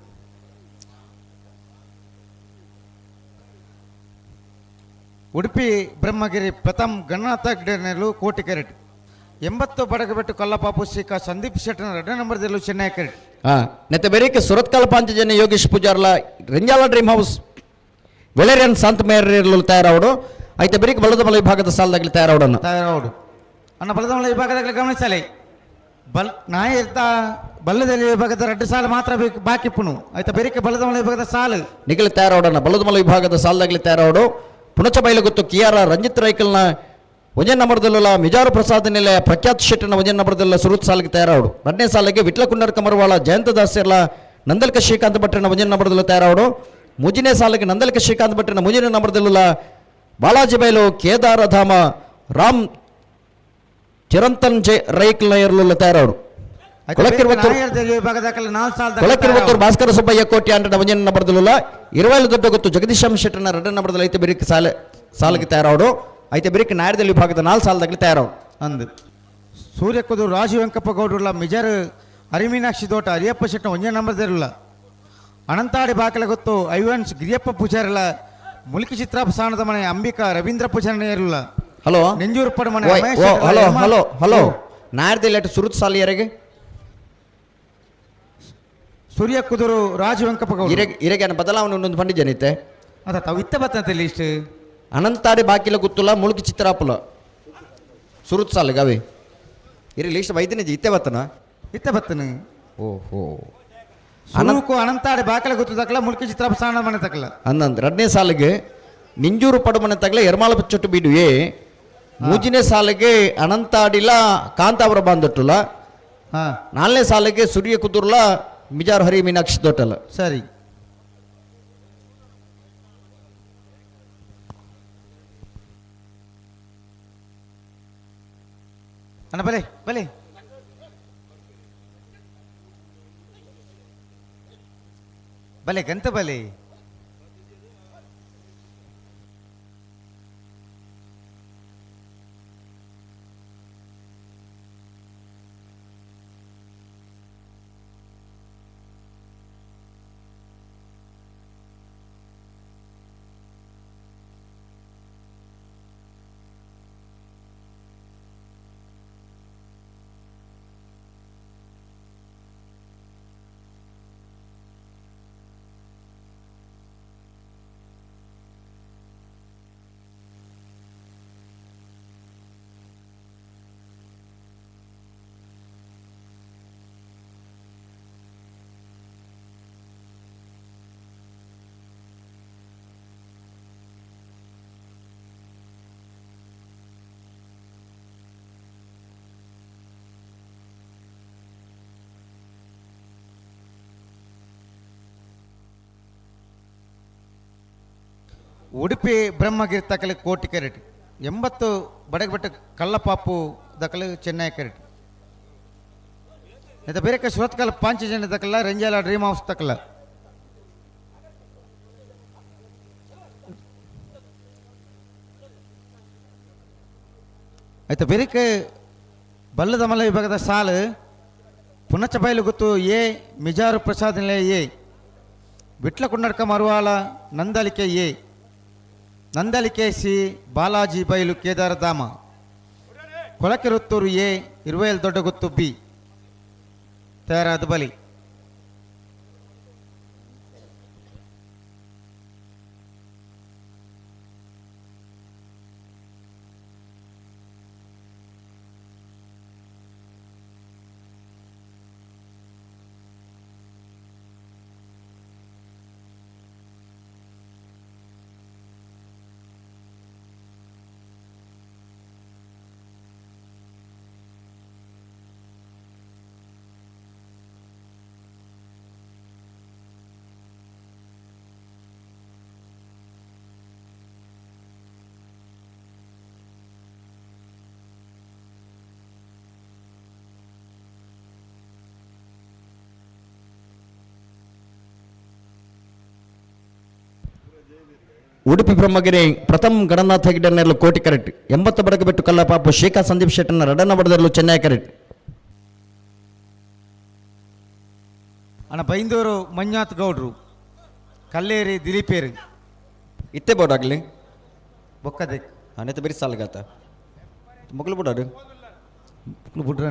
ಉಡುಪಿ ಬ್ರಹ್ಮಗಿರಿ ಪ್ರಥಮ್ ಗಣನಾಥ ಗಿಡನೆಲು ಕೋಟಿ ಕ್ಯಾರೆಟ್ 80 ಬಡಗಬೆಟ್ಟು ಕಲ್ಲಪಾಪು ಶ್ರೀಕಾ ಸಂದೀಪ್ ಶೆಟ್ಟನ 2 ನಂಬರ್ದಲ್ಲೂ ಚೆನ್ನೈ ಕ್ಯಾರೆಟ್. ಹಾಂ ನೆತ್ತ ಬೆರೀಕೆ ಸುರತ್ಕಲ್ ಪಾಂಚಜನ್ಯ ಯೋಗೇಶ್ ಪೂಜಾರ್ಲ Renjala dream house Valerian Shantha Mary ತಯಾರಾವಡು. ಐತೆ ಬೆರೀಕೆ ಬಲದಮಲ ವಿಭಾಗದ ಸಾಲದಾಗಲಿ ತಯಾರಾವಡನ್ನು ತಯಾರಾವಡು. ಅಣ್ಣ ಬಲದಮಲ ವಿಭಾಗದಾಗಲಿ ಗಮನಿಸಲಿ ಬಲ್ ನಾಯಿ ಇರ್ತಾ ಬಲ್ಲದಲ್ಲಿ ವಿಭಾಗದ 2 ಸಾಲು ಮಾತ್ರ ಬೇಕು ಬಾಕಿ ಪುನು. ಆಯ್ತಾ ಬೆರಿಕೆ ಬಲದಮಲ ವಿಭಾಗದ ಸಾಲು ನಿಗಲಿ ತಯಾರಾವಡನ್ನ ಬಲದಮಲ ವಿಭಾಗದ ಸಾಲದಾಗಲಿ ತಯಾರಾವಡು. ಪುಣಚ ಬೈಲಗುತ್ತು ಕೆ ಆರ್ ರಂಜಿತ್ ರೈಕಲ್ನ ಒಂದೇ ನಂಬರ್ದಲ್ಲ ಮಿಜಾರು ಪ್ರಸಾದ್ ನೆಲೆ ಪ್ರಖ್ಯಾತ್ ಶೆಟ್ಟನ ಒಂದೇ ನಂಬರ್ದಲ್ಲ ಸುರುತ್ ಸಾಲಿಗೆ ತಯಾರಾವಡು. 2ನೇ ಸಾಲಿಗೆ ವಿಟ್ಲಕುಂಡರ್ ಕಮರವಾಳ ಜಯಂತ ದಾಸರ್ಲ ನಂದಲ್ಕ ಶ್ರೀಕಾಂತ್ ಭಟ್ರನ ಒಂದೇ ನಂಬರ್ದಲ್ಲ ತಯಾರಾವಡು. 3ನೇ ಸಾಲಿಗೆ ನಂದಲ್ಕ ಶ್ರೀಕಾಂತ್ ಭಟ್ರನ 3ನೇ ನಂಬರ್ದಲ್ಲ ಬಾಲಾಜಿ ಬೈಲು ಕೇದಾರಧಾಮ ರಾಮ್ ಚಿರಂತನ್ ಜೆ ರೈಕ್ಲ ಎರ್ಲುಲ್ಲ ತಯಾರಾವಡು. ಕೊಳಕಿರುವತ್ತೂರು ಭಾಸ್ಕರ ಸುಬ್ಬಯ್ಯ ಕೋಟಿ ಅಂಟನ ಒಂಜನ ನಂಬರ್ದಲ್ಲ 20 ದೊಡ್ಡ ಗೊತ್ತು ಜಗದೀಶ್ ಶೆಟ್ಟನ 2 ನಂಬರ್ದಲ್ಲಿ ಐತೆ ಬೆರಿಕ್ ಸಾಲೆ ಸಾಲಿಗೆ ತಯಾರಾವಡು. ಐತೆ ಬೆರಿಕ್ ನಾಯರದಲ್ಲಿ ವಿಭಾಗದ 4 ಸಾಲದಾಗಲಿ ತಯಾರಾವಡು. ಅಂದು ಸೂರ್ಯ ಕುದೂರು ರಾಜು ವೆಂಕಪ್ಪ ಗೌಡ್ರುಲ್ಲ ಮಿಜರ್ ಹರಿಮೀನಾಕ್ಷಿ ತೋಟ ಹರಿಯಪ್ಪ ಶೆಟ್ಟನ ಒಂಜೇ ನಂಬರ್ದಿರಲ್ಲ. ಅನಂತಾಡಿ ಬಾಕಲ ಗೊತ್ತು ಐವನ್ಸ್ ಗಿರಿಯಪ್ಪ ಪೂಜಾರಿಲ್ಲ ಮುಲ್ಕಿ ಚಿತ್ರಾಪ ಸ್ಥಾನದ ಮನೆ ಅಂಬಿಕಾ ರವೀಂದ್ರ ಪೂಜಾರಿ ಇರಲ್ಲ. ಹಲೋ ನೆಂಜೂರು ಪಡ ಮನೆ ಹಲೋ ಹಲೋ ಹಲೋ ನಾಯರದಲ್ಲಿ ಅಟ್ಟು ಸುರುತ್ ಸಾಲಿ ಯಾರಿಗೆ ಸೂರ್ಯ ಕುದುರು ರಾಜು ವೆಂಕಪ್ಪ ಗೌಡ ಇರೆಗೆ ಬದಲಾವಣೆ ಒಂದೊಂದು ಪಂಡಿಜನಿತ್ತೆ ಅದ ತಾವು ಇತ್ತ ಬತ್ತಂತೆ ಲಿಸ್ಟ್ ಅನಂತಾಡಿ ಬಾಕಿಲ ಗುತ್ತುಲ ಮುಳುಕಿ ಚಿತ್ರಾಪುಲ ಸುರುತ್ ಸಾಲು ಗವಿ ಇರಿ ಲಿಸ್ಟ್ ಬೈದಿನ ಇತ್ತೆ ಬತ್ತನ ಇತ್ತೆ ಬತ್ತನ. ಓಹೋ ಅನಂತ ಅನಂತಾಡಿ ಬಾಕಿಲ ಗುತ್ತು ತಕ್ಕಲ ಮುಳುಕಿ ಚಿತ್ರಾಪ ಸ್ಥಾನದ ಮನೆ ತಕ್ಕಲ ಅಂದಂದು 2ನೇ ಸಾಲಿಗೆ ನಿಂಜೂರು ಪಡುಮನೆ ತಗಲ ಎರ್ಮಾಲ ಚೊಟ್ಟು ಬೀಡು ಎ 3ನೇ ಸಾಲಿಗೆ ಅನಂತಾಡಿಲ ಕಾಂತಾವರ ಬಾಂದೊಟ್ಟುಲ 4ನೇ ಸಾಲಿಗೆ ಸೂರ್ಯ ಕುದುರ್ಲ ಮಿಜಾರ್ ಹರಿ ಮೀನಾಕ್ಷಿ ದೊಟ್ಟಲ. ಸರಿ ಅಣ್ಣ ಬಲೆ ಬಲೆ ಬಲೆ ಗಂತ ಬಲೆ. ಉಡುಪಿ ಬ್ರಹ್ಮಗಿರಿ ತಕಲೆ ಕೋಟಿ ಕ್ಯಾರೆಟ್ 80 ಬಡಗಬೆಟ್ಟ ಕಳ್ಳಪಾಪು ದಕಲು ಚೆನ್ನೈ ಕ್ಯಾರೆಟ್ ಇದು ಬೇರೆ ಸುರತ್ಕಲ್ ಪಾಂಚಜನ್ಯ ದಕಲ ರಂಜಾಲ ಡ್ರೀಮ್ ಹೌಸ್ ತಕಲ. ಆಯ್ತು ಬೇರೆ ಬಲ್ಲದಮಲ ವಿಭಾಗದ ಸಾಲು ಪುನಚಬೈಲು ಗೊತ್ತು ಎ ಮಿಜಾರು ಪ್ರಸಾದ್ ನಿಲಯ ಎ ವಿಟ್ಲಕುಂಡಡ್ಕ ಮರುವಾಳ Nandalike A Nandalike C Balaji Bailu Kedaradhama Kolakeruttur A Iruvayal Doddaguttu B ತಯಾರಾದ ಬಲಿ. ಉಡುಪಿ ಬ್ರಹ್ಮಗಿರಿ ಪ್ರಥಮ್ ಗಣನಾಥ ಗಿಡನೆರಲು ಕೋಟಿ ಕರೆಟ್ 80 ಬಡಗಬೆಟ್ಟು ಕಲ್ಲಪಾಪು ಶೇಖಾ ಸಂದೀಪ್ ಶೆಟ್ಟನ ರಡನ ಬಡದರಲು ಚೆನ್ನೈ ಕರೆಟ್. ಅಣ್ಣ ಬೈಂದೂರು ಮಂಜುನಾಥ್ ಗೌಡ್ರು ಕಲ್ಲೇರಿ ದಿಲೀಪೇರು ಇತ್ತೆ ಬೋಡಾಗ್ಲಿ ಬೊಕ್ಕದೆ ಅನೆತ ಬೇರೆ ಸಾಲಗಾತ ಮೊಗಲು ಬಿಡಾಡು ಮೊಗಲು ಬಿಡ್ರ.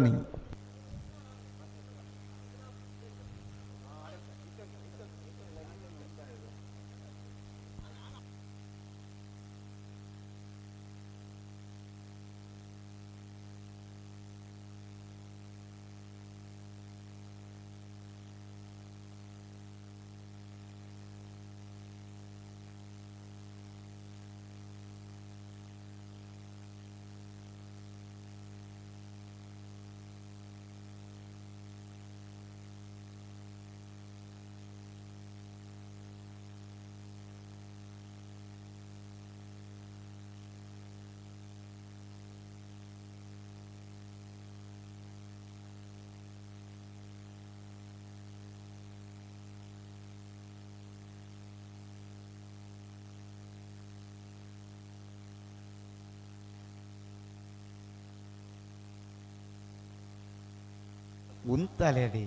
ಉಂತಾಲೆ ಅಡಿ.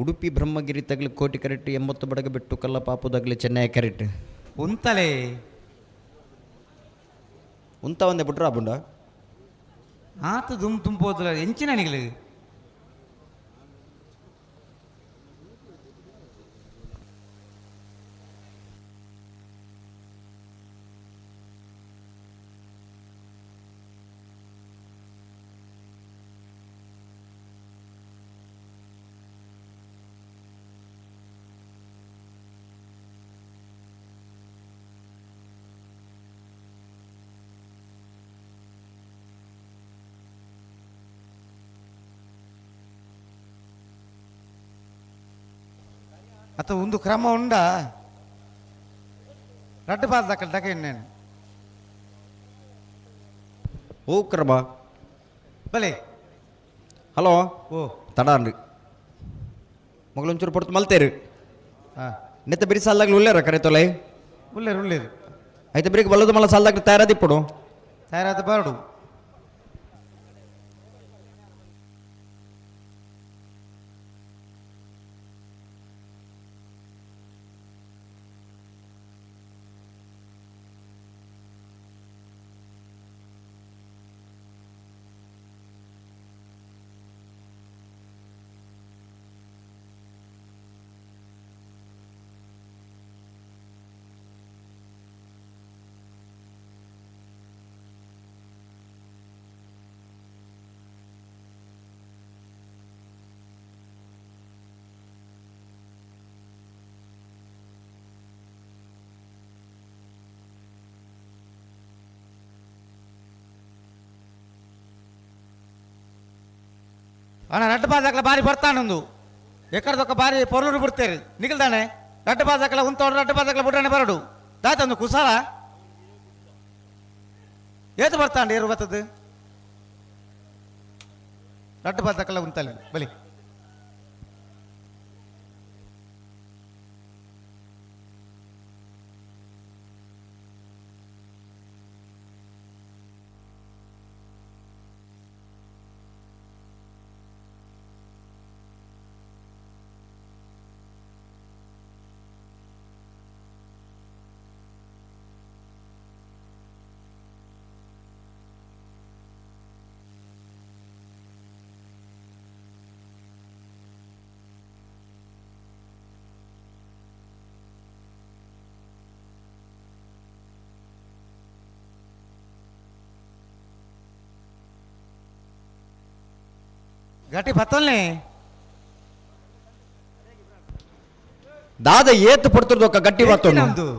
ಉಡುಪಿ ಬ್ರಹ್ಮಗಿರಿ ತಗಲು ಕೋಟಿ ಕರೆಕ್ಟ್ 80 ಬಡಗ ಬಿಟ್ಟು ಕಲ್ಲ ಪಾಪುದಾಗಲಿ ಚೆನ್ನೈ ಕರೆಕ್ಟ್. ಉಂತಲೇ ಉಂತ ಒಂದೇ ಬಿಟ್ರ ಬುಂಡ. ಆತ ದುಮ್ ತುಂಬೋದಿಲ್ಲ ಎಂಚಿನ ನಿಗಲು. ಅಥವಾ ಒಂದು ಕ್ರಮ ಉಂಡ ರಡ್ಡು ಬಾಲ್ ದಕ್ಕಲ್ ದಕ ಇನ್ನೇನು. ಓ ಕ್ರಮ ಬಲೆ. ಹಲೋ. ಓ ತಡಾನ್ರಿ ಮಗಳೊಂಚೂರು ಪೊಡ್ತು ಮಲ್ತೇರು. ಹಾಂ. ನೆತ್ತ ಬಿರಿ ಸಾಲ್ದಾಗ್ಲು ಉಳ್ಳೇರ ಕರೆ ತೊಲೆ. ಉಳ್ಳೇರು ಉಳ್ಳೇರು. అయితే ಬ್ರೇಕ್ ಬಲ್ಲದ ಮಲ್ಲ ಸಾಲ್ದಾಗ್ಲು ತಯಾರಾದಿಪ್ಪಡು. ತಯಾರಾದ ಬಾರಡು. ಅಣ್ಣ ರಡ್ಡು ಬಾದಾಕಲ ಬಾರಿ ಬರ್ತಾನೊಂದು ಎಕ್ಕಡದೊಕ್ಕ ಬಾರಿ ಪೊರ್ಲುಡು ಬಿಡ್ತೇರಿ ನಿಗಲ್ದಾನೆ ರಡ್ಡು ಬಾದಾಕಲ ಉಂತೋಡು ರಡ್ಡು ಬಾದಾಕಲ ಬುಡ್ರಾನೆ ಬರಡು ದಾತೊಂದು ಕುಸಾಲ ಏತು ಬರ್ತಾಂಡ ಏರು ಬರ್ತದೆ ರಡ್ಡು ಬಾದಾಕಲ ಉಂತಲ್ಲ ಬಲಿ. ಗಟ್ಟಿ ಬತ್ತಲ್ನೇ ದಾದ ಏತ್ ಪಡ್ತಿರ್ದೊಕ್ಕ ಗಟ್ಟಿ ಬತ್ತೊಂದು.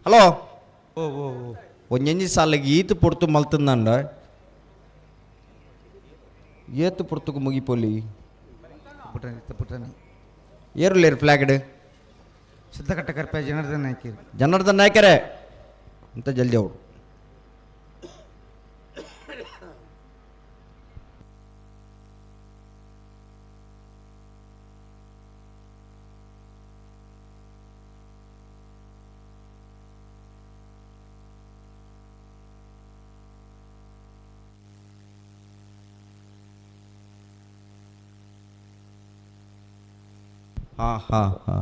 ಹಲೋ ಓ ಓ ಓ ಒಂಜೊಂಜಿ ಸಾಲಿಗೆ ಈತ್ ಪೊರ್ತು ಮಲ್ತಂದಂಡ ಏತ್ ಪೊರ್ತುಕು ಮುಗಿಪೊಲಿ ಪುಟ್ಟನೆ ಏರುಲೇರು ಫ್ಲಾಗ್ಡ್ ಸಿದ್ಧಕಟ್ಟ ಕರ್ಪೆ ಜನಾರ್ದನ್ ನಾಯ್ಕರು. ಜನಾರ್ದನ್ ನಾಯ್ಕರೇ ಅಂತ ಜಲ್ದಿ ಅವರು. ಹಾ ಹಾ ಹಾ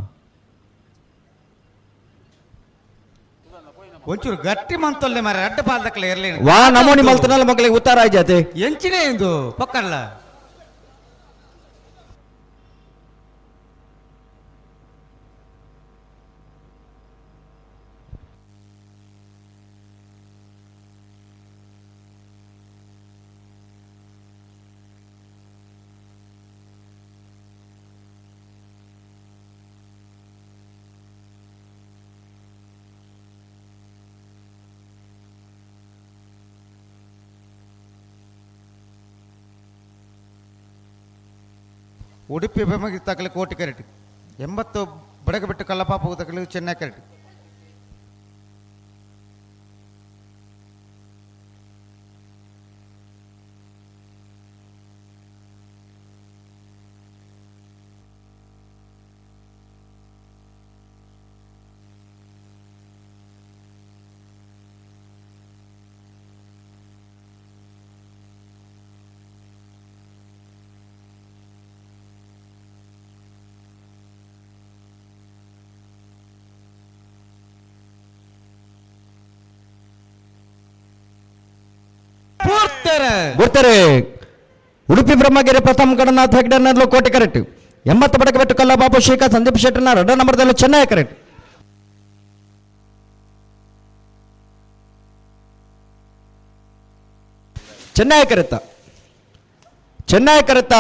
ಒಂಚೂರು ಗಟ್ಟಿ ಮಂತೊಲ್ಲೆ ಮಾರ ಅಡ್ಡ ಪಾಲ್ದಕ್ಕಲ ಇರಲಿ. ವಾ ನಮೂನಿ ಮಲ್ತನಲ್ಲ ಮಕ್ಕಳಿಗೆ ಉತ್ತಾರ ಆಯ್ಜಾತೆ. ಎಂಚಿನೇ ಇಂದು ಪಕ್ಕಲ್ಲ. ಉಡುಪಿ ಬೆಮಗೆ ತಗಲಿ ಕೋಟಿ ಕರೆಟ್ 80 ಬಡಗಬೆಟ್ಟು ಕಲ್ಲಪಾಪ ತಗಲಿ ಚೆನ್ನೈ ಕರೆಟ್. ಬರ್ತಾರೆ. ಉಡುಪಿ ಬ್ರಹ್ಮಗಿರಿ ಪ್ರಥಮ ಗಣನಾಥ್ ಹೆಗ್ಡೆ ಕೋಟೆ ಕರೆಕ್ಟ್ 80 ಬಡಕಬೆಟ್ಟು ಕಲ್ಲಬಾಬು ಶೇಖ ಸಂದೀಪ್ ಶೆಟ್ಟರ್ನ ಎರಡನೇ ನಂಬರ್ದಲ್ಲಿ ಚೆನ್ನೈ ಕರೆಕ್ಟ್. ಚೆನ್ನೈ ಕರೆತ ಚೆನ್ನೈ ಕರೆತ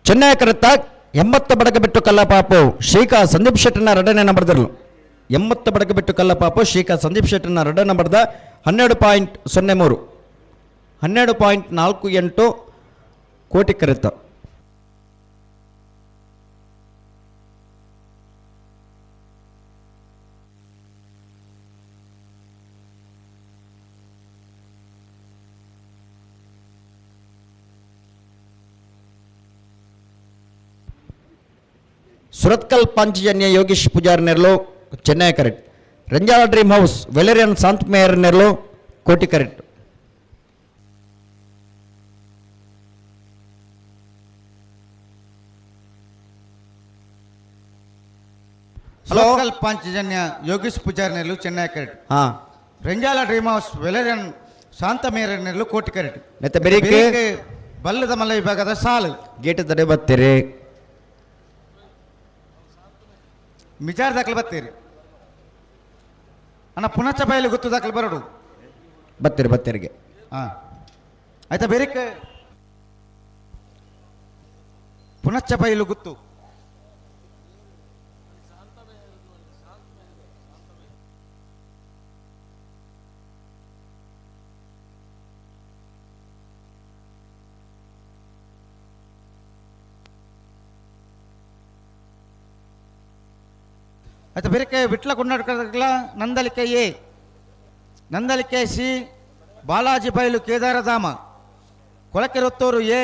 ಚೆನ್ನೈ ಕರೆತ 80 ಬಡಕಬೆಟ್ಟು ಕಲ್ಲಪಾಪು ಶ್ರೀಕಾ ಸಂದೀಪ್ ಶೆಟ್ಟರ್ನ ಎರಡನೇ ನಂಬರ್ದಲ್ಲಿ 80 ಬಡಕಬೆಟ್ಟು ಕಲ್ಲಪಾಪು ಶ್ರೀಕಾ ಸಂದೀಪ್ ಶೆಟ್ಟರ್ನ ಎರಡನೇ ನಂಬರ್ದ 12.03 12.48 ಕೋಟಿ ಕರೆತ. ಸುರತ್ಕಲ್ ಪಾಂಚಜನ್ಯ ಯೋಗೇಶ್ ಪೂಜಾರ್ ನೆರಳು Chennai correct. Renjala dream house Valerian Sant Mayor ನೆರಳು ಕೋಟಿ ಕರೆಕ್ಟ್. ಹಲೋ ಪಾಂಚಜನ್ಯ ಯೋಗೇಶ್ ಪೂಜಾರ್ ನೆರಳು ಚೆನ್ನೈ ಕರೆಕ್ಟ್. ಹಾ ರೆಂಜಾಲ ಡ್ರೀಮ್ ಹೌಸ್ ವೆಲೇರಿಯನ್ ಶಾಂತ ಮೇಯರ್ ನೆರಳು ಕೋಟಿ ಕರೆಕ್ಟ್. ಮತ್ತೆ ಬೆರಿಕೆ ಬಲ್ಲದ ಮಲ್ಲ ವಿಭಾಗದ ಸಾಲು ಗೇಟ್ ತಡೆ ಬರ್ತೀರಿ ಮಿಜಾರ್ ದಾಖಲೆ ಬರ್ತೀರಿ ಅಣ್ಣ ಪುನಶ್ಚ ಬಯಲು ಗೊತ್ತು ದಾಖಲೆ ಬರೋಡು ಬರ್ತೀರಿ ಬರ್ತೀರಿಗೆ. ಹಾಂ ಆಯ್ತಾ ಬೇರೆ ಪುನಶ್ಚ ಬಯಲು ಗೊತ್ತು. ಆಯ್ತು ಬೇರೆ Vitla ಕೊಂಡಾಡ್ಕದಕ್ಲ Nandalike A, Nandalike C, Balaji Bailu Kedaradhama, Kolakerottur A,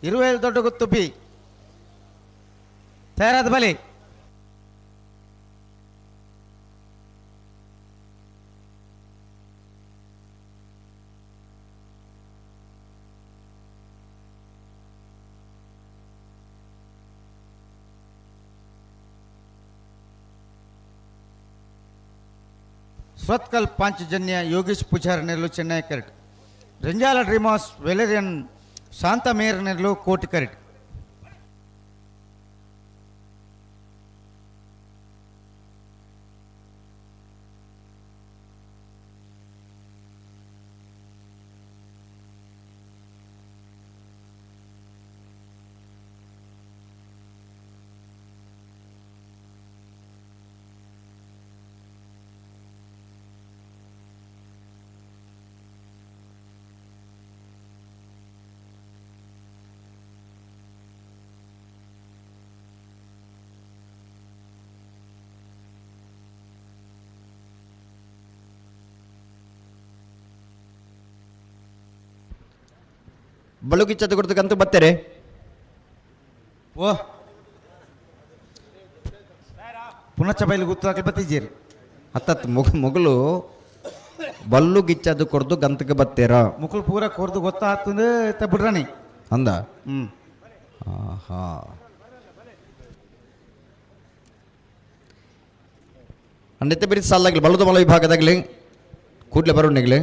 Iruvelu Doddaguttu B. ತಯಾರಾದ ಬಲಿ. ಸ್ವತ್ಕಲ್ ಪಾಂಚಜನ್ಯ ಯೋಗೀಶ್ ಪೂಜಾರ್ ನೆರಳು ಚೆನ್ನೈ ಕರೆಟ್, ರಂಜಾಲ ಡ್ರೀಮಾಸ್ ವೆಲೇರಿಯನ್ ಶಾಂತ ಮೇಯರ್ ನೆರಳು ಕೋಟಿ ಕರೆಟ್. ಬಳುಕಿಚ್ಚದ ಕೊಡ್ತಕ್ಕಂತ ಬತ್ತಾರೆ. ಓ ಪುನಶ್ಚ ಬೈಲು ಗುತ್ತಾಕಲಿ ಬತ್ತಿದ್ದೀರಿ. ಹತ್ತತ್ತು ಮುಗುಲು ಬಲ್ಲು ಗಿಚ್ಚದು ಕೊಡ್ದು ಗಂತಕ್ಕೆ ಬತ್ತೀರ. ಮುಕುಲ್ ಪೂರ ಕೊರ್ದು ಗೊತ್ತಾಗ್ತದೆ ಬಿಡ್ರಾಣಿ ಅಂದ. ಹ್ಞೂ. ಆಹಾ. ಅಂಡೆತ್ತೆ ಬಿರಿ ಸಾಲಾಗಲಿ ಬಲ್ಲದ ಮಲ ವಿಭಾಗದಾಗಲಿ ಕೂಡ್ಲೆ ಬರೋಣಿಗ್ಲಿ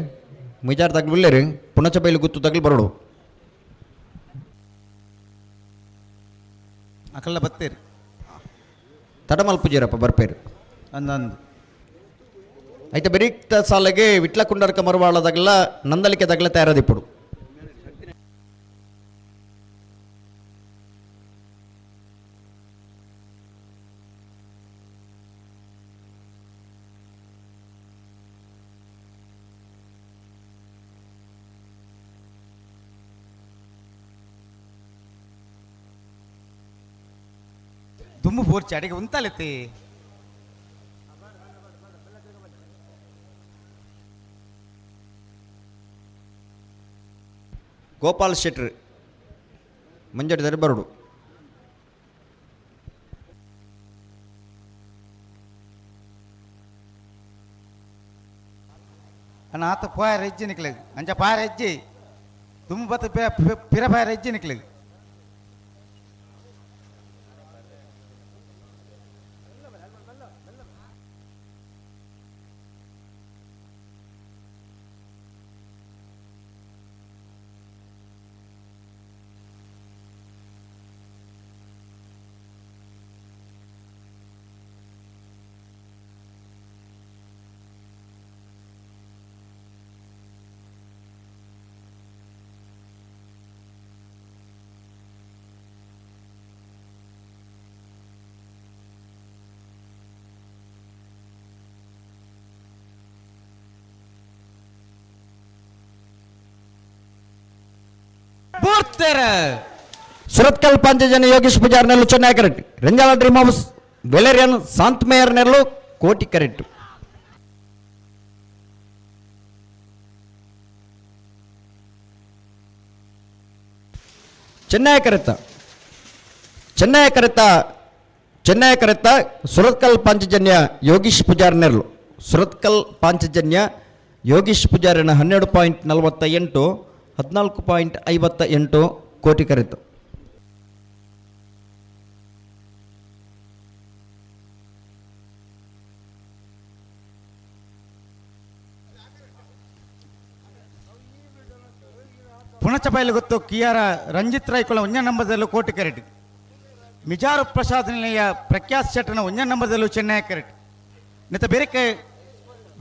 ಮಿಜಾರ್ ತಗ್ಲು ಬಿಲ್ಲೇರಿ ಪುನಚ ಬೈಲು ಗುತ್ತು ತಗ್ಲು ಬರೋಡು. ಅಕಲ್ಲ ಬತ್ತೀರಿ. ತಡಮಲ್ಪುಜೀರಪ್ಪ ಬರ್ಪೇರು. ಅಂದಂದು. అయితే బెరిక్త సాలಗೆ ವಿಟ್ಲ ಕುಂಡರ್ಕ ಮರುವಾಳದಾಗಲ ನಂದಲಿಕೆ ತಗಲ ತಯಾರದಿಪ್ಪುಡು. ದುಮ್ಮು ಬೋರ್ಚಿ ಅಡಿಗೆ ಉಂತಾಲೆತ್ತಿ. ಗೋಪಾಲ್ ಶೆಟ್ರ್ ಮಂಜಡಿದರೆ ಬರೋಡು. ಅಣ್ಣ ಆತ ಪೋಯಾರ ಹೆಜ್ಜೆ ನಿಕ್ಲಗ್ ಅಂಚ ಪಾರ ಹೆಜ್ಜೆ ದುಮ್ಮು ಬತ್ತ ಪಿರ ಪಾಯರ ಹೆಜ್ಜೆ ನಿಕ್ಲಗ್. ಸುರತ್ಕಲ್ ಪಾಂಚಜನ್ಯ ಯೋಗೇಶ್ ಪೂಜಾರ್ ನೆಲ್ಲು Chennai correct, Renjala dream house valerian Shanth mayor ನೆಲ್ಲು ಕೋಟಿ ಕರೆಕ್ಟ್. ಚೆನ್ನೈ ಕರೆತ ಚೆನ್ನೈ ಕರೆತ ಚೆನ್ನೈ ಕರೆತ ಸುರತ್ಕಲ್ ಪಾಂಚಜನ್ಯ ಯೋಗೀಶ್ ಪೂಜಾರ್ ನೆರಳು. ಸುರತ್ಕಲ್ ಪಾಂಚಜನ್ಯ ಯೋಗೀಶ್ ಪೂಜಾರಿನ 12.48, 14.58 ಕೋಟಿ ಕರೆತು. ಪುಣಚ ಬೈಲು ಗೊತ್ತು ಕಿಯಾರ ರಂಜಿತ್ ರೈಕುಳ ಒಂಜ ನಂಬರ್ದಲ್ಲೂ ಕೋಟಿ ಕರೆಟ್. ಮಿಜಾರು ಪ್ರಸಾದ್ ನಿಲಯ ಪ್ರಖ್ಯಾತ್ ಶೆಟ್ಟನ ಒಂಜ ನಂಬರ್ದಲ್ಲೂ ಚೆನ್ನೈ ಕರೆಟ್. ನಿತ ಬೇರೆಕೆ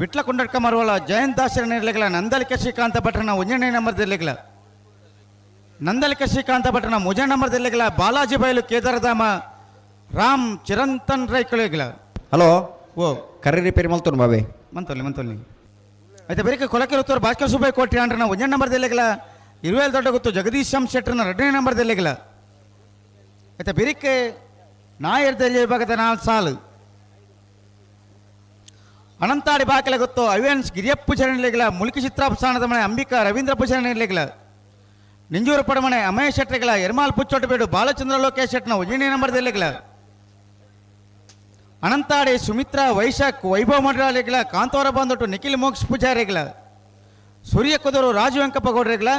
ವಿಟ್ಲ ಕೊಂಡಡ್ಕ ಮರುವಲ ಜಯಂತ್ ದಾಸರ ನಿರ್ಲೆಗಳ ನಂದಲಿಕ ಶ್ರೀಕಾಂತ ಭಟ್ರನ ಒಂಜನೇ ನಂಬರ್ದಲ್ಲಿಗಳ ನಂದಲಿಕ ಶ್ರೀಕಾಂತ ಭಟ್ರನ ಮುಜ ನಂಬರ್ದಲ್ಲಿಗಳ ಬಾಲಾಜಿ ಬೈಲು ಕೇದಾರಧಾಮ ರಾಮ್ ಚಿರಂತನ್ ರೈಕುಳಿಗಳ. ಹಲೋ. ಓ ಕರೆ ರಿಪೇರಿ ಮಲ್ತೋನು ಬಾಬೆ. ಮಂತೊಲ್ಲಿ ಮಂತೊಲ್ಲಿ. అయితే ಬೇರೆ ಕೊಲಕೆರುತ್ತವರು ಭಾಸ್ಕರ್ ಸುಬ್ಬಯ್ಯ ಕೋಟಿ ಅಂಡ್ರನ ಒಂಜನೇ ನಂಬರ್ದಲ್ಲಿಗಳ ಇರುವೇಲ್ ದೊಡ್ಡ ಗೊತ್ತು ಜಗದೀಶ್ ಶಂ ಶೆಟ್ಟರ್ನ ಎರಡನೇ ನಂಬರ್ದಲ್ಲಿಗಳ. అయితే ಬಿರಿಕೆ ನಾಯರ್ದಲ್ಲಿ ವಿಭಾಗದ 4 ಸಾಲು. ಅನಂತಾಡಿ ಬಾಕಲೆ ಗೊತ್ತು ಅವಿಯನ್ಸ್ ಗಿರಿಯಪ್ಪು ಚರಣಿಲೆಗಳ ಮುಲ್ಕಿ ಚಿತ್ರಾಪಸ್ಥಾನದ ಮನೆ ಅಂಬಿಕಾ ರವೀಂದ್ರ ಪೂಜಾರಿಲೆಗಳ ನಿಂಜೂರು ಪಡಮನೆ ಅಮಯ ಶೆಟ್ಟರ್ಗಳ ಎರ್ಮಾಲ್ ಪುಚ್ಚೊಟ್ಟಬೇಡು ಬಾಲಚಂದ್ರ ಲೋಕೇಶ್ ಶೆಟ್ನ ಒಂಜನೇ ನಂಬರ್ದಲ್ಲಿಗಳ ಅನಂತಾಡಿ ಸುಮಿತ್ರಾ ವೈಶಾಖ್ ವೈಭವ ಮಂಡಳಿಗಳ ಕಾಂತೋರ ಬಂದೊಟ್ಟು ನಿಖಿಲ್ ಮೋಕ್ಷ ಪೂಜಾರಿಗಳ ಸೂರ್ಯ ಕುದರು ರಾಜು ವೆಂಕಪ್ಪ ಗೌಡ್ರಿಗಳ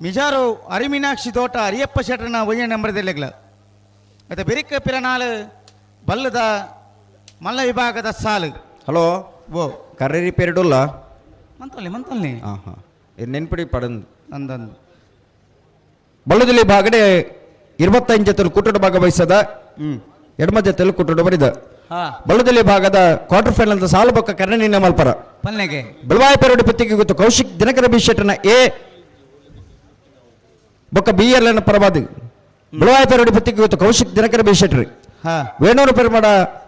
ಮಿಜಾರು ಅರಿಮೀನಾಕ್ಷಿ ತೋಟ ಅರಿಯಪ್ಪ ಶೆಟ್ಟರ್ನ ಒಂಜನೇ ನಂಬರ್ದಲ್ಲಿಗಳ ಮತ್ತು ಬಿರಿಕ ಪಿರನಾಳು ಬಲ್ಲದ ಮಲ್ಲ ವಿಭಾಗದ ಸಾಲು. ಹಲೋ. ಓ. ಕರ್ರಿ ಪೇರಿಡುಲ್ಲ. ಮಂತಲ್ಲಿ ಮಂತಲ್ಲಿ. ಹಾಂ ಹಾಂ, ಇದು ನೆನ್ಪಿಡಿ ಪಡಂದು. ಅಂದಂದು. ಬಳ್ಳದಲ್ಲಿ ಭಾಗಡೆ 25 ಜೊತೆಲು ಕೂಟದ ಭಾಗವಹಿಸದ ಎಡಮ ಜೊತೆಲು ಕೂಟದ ಬರಿದ ಬಳ್ಳದಲ್ಲಿ ಭಾಗದ ಕ್ವಾರ್ಟರ್ ಫೈನಲ್ ಸಾಲು ಬೊಕ್ಕ ಕರ್ಣನಿನ ಮಲ್ಪರ ಪಲ್ನೆಗೆ ಬೆಳವಾಯ ಪೆರಡು ಪತ್ತಿಗೆ ಗೊತ್ತು ಕೌಶಿಕ್ ದಿನಕರ ಬಿ ಶೆಟ್ಟನ ಎ ಬೊಕ್ಕ ಬಿ ಎಲ್ ಎನ್ ಪರವಾದಿ ಬೆಳವಾಯ ಪೆರಡು ಪತ್ತಿಗೆ ಗೊತ್ತು ಕೌಶಿಕ್ ದಿನಕರ ಬಿ ಶೆಟ್ರಿ ವೇಣೂರು ಪೆರುಮಡ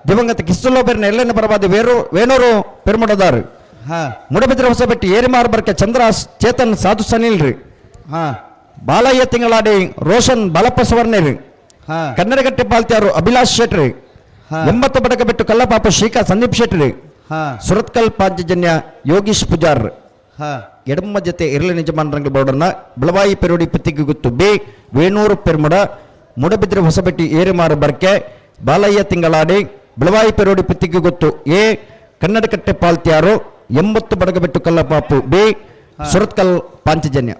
ದಿವಂಗತ ಕಿಸ್ತುಲ್ಲೋ ಪೆರ್ನ ಎಲ್ಲೆನ್ನ ಪರವಾದಿ ವೇಣೂರು ಪೆರುಮಡದಾರು ಮುಡಬಿದ್ರ ಹೊಸಬೆಟ್ಟಿ ಏರಿಮಾರ್ ಬರ್ಕೆ ಚಂದ್ರ ಚೇತನ್ ಸಾಧು ಸನಿಲ್ರಿ ಬಾಲಯ್ಯ ತಿಂಗಳಾಡಿ ರೋಷನ್ ಬಾಲಪ್ಪ ಸುವರ್ಣೇರಿ ಕನ್ನಡಗಟ್ಟೆ ಪಾಲ್ತ್ಯಾರು ಅಭಿಲಾಷ್ ಶೆಟ್ರಿ 80 ಬಡಕ ಬಿಟ್ಟು ಕಲ್ಲಪಾಪ ಶ್ರೀಕಾ ಸಂದೀಪ್ ಶೆಟ್ರಿ ಸುರತ್ಕಲ್ ಪಾಂಚಜನ್ಯ ಯೋಗೀಶ್ ಪೂಜಾರ್ ಎಡಮ್ಮ ಜೊತೆ ಇರಲಿ ನಿಜಮಾನರಂಗ ಬೋರ್ಡನ್ನ ಬೆಳವಾಯಿ ಪೆರುಡಿ ಪತ್ತಿಗೆ ಗುತ್ತು ಬಿ ವೇಣೂರು ಪೆರ್ಮಡ ಮುಡಬಿದ್ರೆ ಹೊಸಬೆಟ್ಟಿ ಏರಿಮಾರು ಬರ್ಕೆ ಬಾಲಯ್ಯ ತಿಂಗಳಾಡಿ ಬೆಳವಾಯಿ ಪೆರುಡಿ ಪತ್ತಿಗೆ ಗೊತ್ತು ಎ ಕನ್ನಡಕಟ್ಟೆ ಪಾಲ್ತ್ಯಾರು 80 ಬಡಗಬೆಟ್ಟು ಕಲ್ಲಪಾಪು ಬಿ ಸುರತ್ಕಲ್ ಪಾಂಚಜನ್ಯ.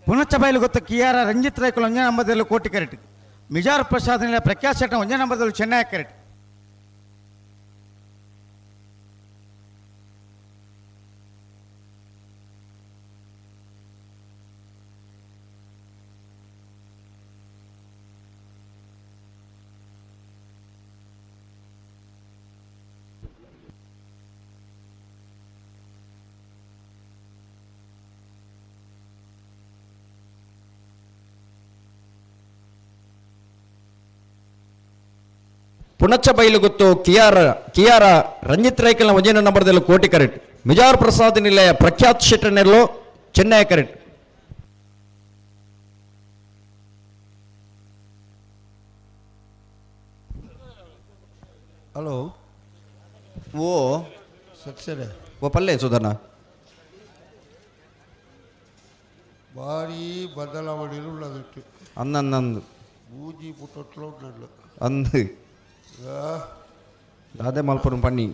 ಪುನಶ್ಚ ಬಯಲು ಗೊತ್ತ ಕಿಯಾರ ರಂಜಿತ್ ರೈಕುಲ್ ಒಂಜನೇ ನಂಬರ್ದಲ್ಲಿ ಕೋಟಿ ಕರೆಟ್ ಮಿಜಾರ್ ಪ್ರಸಾದ್ ನಿಲ ಪ್ರಖ್ಯಾತ್ ಶೆಟ್ಟ ಒಂಜನೇ ನಂಬರ್ದಲ್ಲಿ ಚೆನ್ನೈ ಕರೆಟ್. ಪುಣಚ ಬೈಲುಗುತ್ತು ಕಿಯಾರ ರಂಜಿತ್ ರೈಕಲ್ನ ಒಂಜನೇ ನಂಬರ್ದಲ್ಲಿ ಕೋಟಿ ಕರೆಟ್ ಮಿಜಾರ್ ಪ್ರಸಾದ್ ನಿಲಯ ಪ್ರಖ್ಯಾತ್ ಶೆಟ್ಟನೆಲ್ಲೋ ಚೆನ್ನೈ ಕರೆಟ್. ಹಲೋ. ಓ. ಸತ್ಸರೆ. ಓ ಪಲ್ಲೆ ಸುಧನ. ಭಾರಿ ಬದಲಾವಣೆಗಳು ಉಳ್ಳದಿಟ್ಟು. ಅನ್ನನ್ನಂದು. ಬೂಜಿ ಪುಟ್ಟೊಟ್ಲು ಉಂಡಲ್ಲ. ಅಂದು. ದಾದೆ ಮಲ್ಪುನ ಪನ್ನಿ.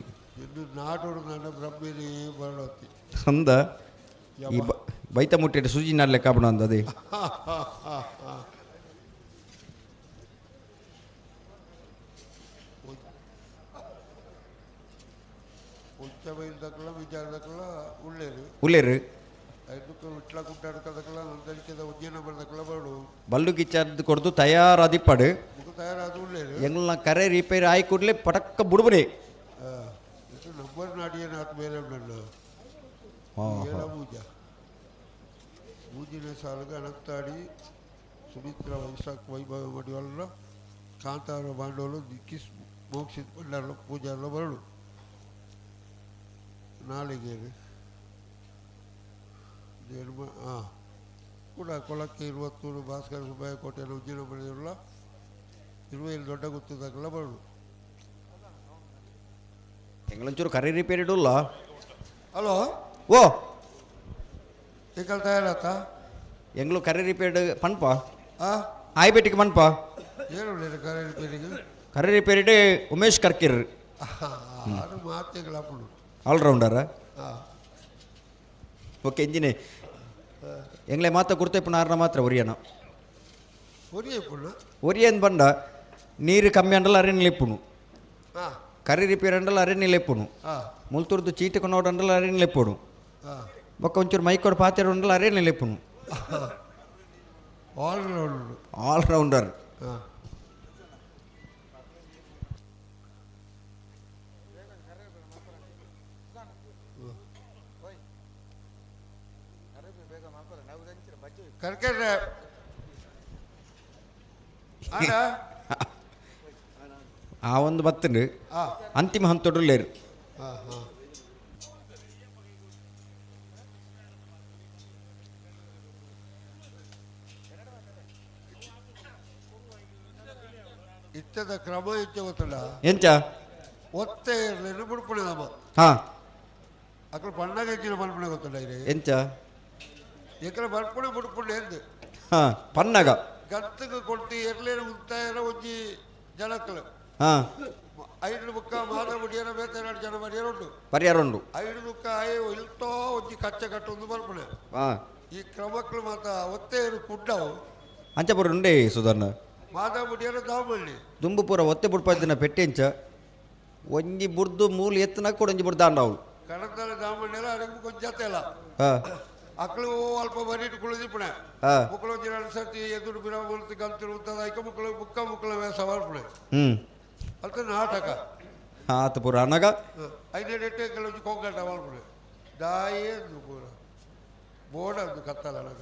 ಇನ್ನು ನಾಟೋಡು ನನ್ನ ಬ್ರಹ್ಮಿನಿ ಬರಡತ್ತಿ. ಅಂದ ಈ ಬೈತ ಮುಟ್ಟಿಟ್ಟು ಸುಜಿ ನಾಡ್ಲೆ ಕಾಪಣ ಅಂದ ಅದೇ. ಉಚ್ಚ ಬೈಲ್ದಕ್ಕಲ್ಲ ವಿಚಾರದಕ್ಕಲ್ಲ ಉಳ್ಳೇರು. ಉಳ್ಳೇರು. ಐದಕ್ಕೆ ವಿಟ್ಲ ಕುಟ್ಟಾಡ್ಕದಕ್ಕಲ್ಲ ನಂತರಿಕೆದ ಉಜ್ಜಯನ ಬರ್ದಕ್ಕಲ್ಲ ಬರಡು. ಬಲ್ಲು ಗಿಚ್ಚಾರ್ದು ಕೊಡ್ದು ತಯಾರಾದಿಪ್ಪಾಡು. ಮುಖ ತಯಾರಾದ ಉಳ್ಳೇರು. ಎಂಗ್ಲ ಕರೆ ರಿಪೇರಿ ಆಯಿ ಕೂಡಲೇ ಪಟಕ್ಕ ಬುಡುಬುರಿ. ಇದು ನಂಬರ್ ನಾಡಿಯೇನ ಆತ ಮೇಲೆ ಉಂಡಲ್ಲ. ಏಳ ಪೂಜಾ ಪೂಜಿನ ಸಾಲಗ ಅನಂತಾಡಿ ಸುಮಿತ್ರ ವೈಶಾಖ ವೈಭವ ಮಡಿವಲ್ಲ ಕಾಂತಾರ ಬಾಂಡೋಲು ದಿಕ್ಕಿಸ್ ಮೋಕ್ಷಿತ್ ಭಂಡಾರಲು ಪೂಜಾರಲು ಬರಡು. ನಾಳಿಗೇರು ಹಾಂ ಕೂಡ ಕೊಳಕ್ಕೆ 21 ಭಾಸ್ಕರ ಸುಬ್ಬಯ್ಯ ಕೋಟೆಯಲ್ಲಿ ಉಜ್ಜಿನ ಬರೆದಿರಲ್ಲ 27 ದೊಡ್ಡ ಗುತ್ತದಾಗಲ್ಲ ಬರಡು. ಎಂಗ್ಲೊಂಚೂರು ಕರಿ ರಿಪೇರಿ ಉಲ್ಲ. ಹಲೋ. ಓ. ಎಂಕಲ್ ತಯಾರಾತ? ಎಂಗ್ಲು ಕರಿ ರಿಪೇರ್ಡ್ ಪನ್ಪ. ಆ. ಆಯ್ಬೇಟಿಗೆ ಪನ್ಪ. ಏನು ಕರೆ ರಿಪೇರಿಗೆ? ಕರಿ ರಿಪೇರಿಡ್ ಉಮೇಶ್ ಕರ್ಕಿರ್. ಅದು ಮಾತೆಗಳಪ್ಪಡು. ಆಲ್ರೌಂಡರ್. ಹಾಂ. ಓಕೆ ಇಂಜಿನಿ ಎಂಗ್ಲೆ ಮಾತ ಗುರ್ತೈಪುನ ಆರ್ನ ಮಾತ್ರ ಒರಿಯನ. ಒರಿಯ ಇಪ್ಪುಂಡು. ಒರಿಯನ್ ಬಂಡ ನೀರು ಕಮ್ಮಿ ಅಂಡಲ ಅರೆ ನಿಲೆಪ್ಪುನು. ಹಾಂ. ಕರಿ ರಿಪೇರ್ ಅಂಡಲ ಅರೆ ನಿಲೆಪ್ಪುನು. ಹಾಂ. ಮುಲ್ತುರ್ದು ಚೀಟಿ ಕೊನೋಡು ಅಂಡಲ ಅರೆ ನಿಲೆಪ್ಪುನು. ಹಾಂ. ಬೊಕ್ಕ ಒಂಚೂರು ಮೈಕೋಡು ಪಾತೆರ ಉಂಡಲ ಅರೆ ನಿಲೆಪ್ಪುನು. ಆಲ್ರೌಂಡರ್. ಆಲ್ರೌಂಡರ್. ಹಾಂ. ಕರ್ಕೆರೆ ಆಡ. ಆ ಒಂದು ಬತ್ತಂಡು. ಆ. ಅಂತಿಮ ಹಂತೊಡುಲ್ಲೇರು. ಹಾಂ ಹಾಂ. ಇತ್ತದ ಕ್ರಮ ಇಚ್ಚೆ ಗೊತ್ತಲ್ಲ? ಎಂಚ? ಒತ್ತೆ ಇರಲಿ ಬುಡ್ಪುಣೆ ನಮ್ಮ. ಹಾಂ. ಅక్కడ పండగ ఇచ్చిన మలుపునే ಗೊತ್ತಲ್ಲ ఇది. ಎಂಚ? ఇక్కడ మలుపునే బుడుపుండే ఎందు. ಹಾಂ, ಪನ್ನಗ. ಗತ್ತకు ಕೊಟ್ಟು ಎರ್ಲೇನು ಉಂತಾಯರ ಒಂಜಿ ಜನಕ್ಕಲು. ಹಾಂ. ಐದು ಬುಕ್ಕ ಮಾದ ಮುಡಿಯರ ಬೇತ ಎರಡು ಜನ ಮರಿಯರ ಉಂಟು. ಪರಿಹಾರ ಉಂಡು. ಐದು ಬುಕ್ಕ ಆಯ್ ಇಲ್ತೋ ಒಂಜಿ ಕಚ್ಚೆ ಕಟ್ಟೊಂದು ಮಲ್ಪುಣೆ. ಹಾಂ. ಈ ಕ್ರಮಕ್ಕಳು ಮಾತ ಒತ್ತೆ ಕುಡ್ಡವು. ಅಂಚಪುರ ಉಂಡೆ ಸುಧರ್ಣ. ಮಾದ ಮುಡಿಯರ ದಾಮಳ್ಳಿ. ದುಂಬು ಪೂರ ಒತ್ತೆ ಬುಡ್ಪಾದಿನ ಪೆಟ್ಟೆ ಎಂಚ ಒಂಜಿ ಬುಡ್ದು ಮೂಲು ಎತ್ತನ ಕೂಡ ಒಂಜಿ ಬುಡ್ದು ದಾಂಡವು. ಕಡತಲ ದಾಮಳ್ಳಿ ಅಡಗು ಕೊಂಚ ಇಲ್ಲ. ಹಾಂ. ಅಕ್ಕಳು ಅಲ್ಪ ಬರೀಟ್ ಕುಳಿದಿಪ್ಪಣೆ. ಹಾಂ. ಮುಕ್ಕಳು ಒಂಜಿ ಎರಡು ಸರ್ತಿ ಎದುರು ಬಿರ ಮುಲ್ತು ಗಂತಿರು ಉತ್ತದ ಐಕ ಮುಕ್ಕಳು ಬುಕ್ಕ ಮುಕ್ಕಳು ವೇಷ ಮಲ್ಪುಣೆ. ಹ್ಞೂ. ಅಲ್ಪ ನಾಟಕ. ಆತ ಪೂರ ಅನಗ. ಐನೇడు ಎಟ್ಟೆ ಕೆಲವೊಂಜಿ ಕೊಂಗಟ ಮಲ್ಪುಣೆ ದಾಯೇ ಅಂದು ಪೂರ ಬೋರ್ಡ್ ಅಂದು ಕತ್ತಲ ಅನಗ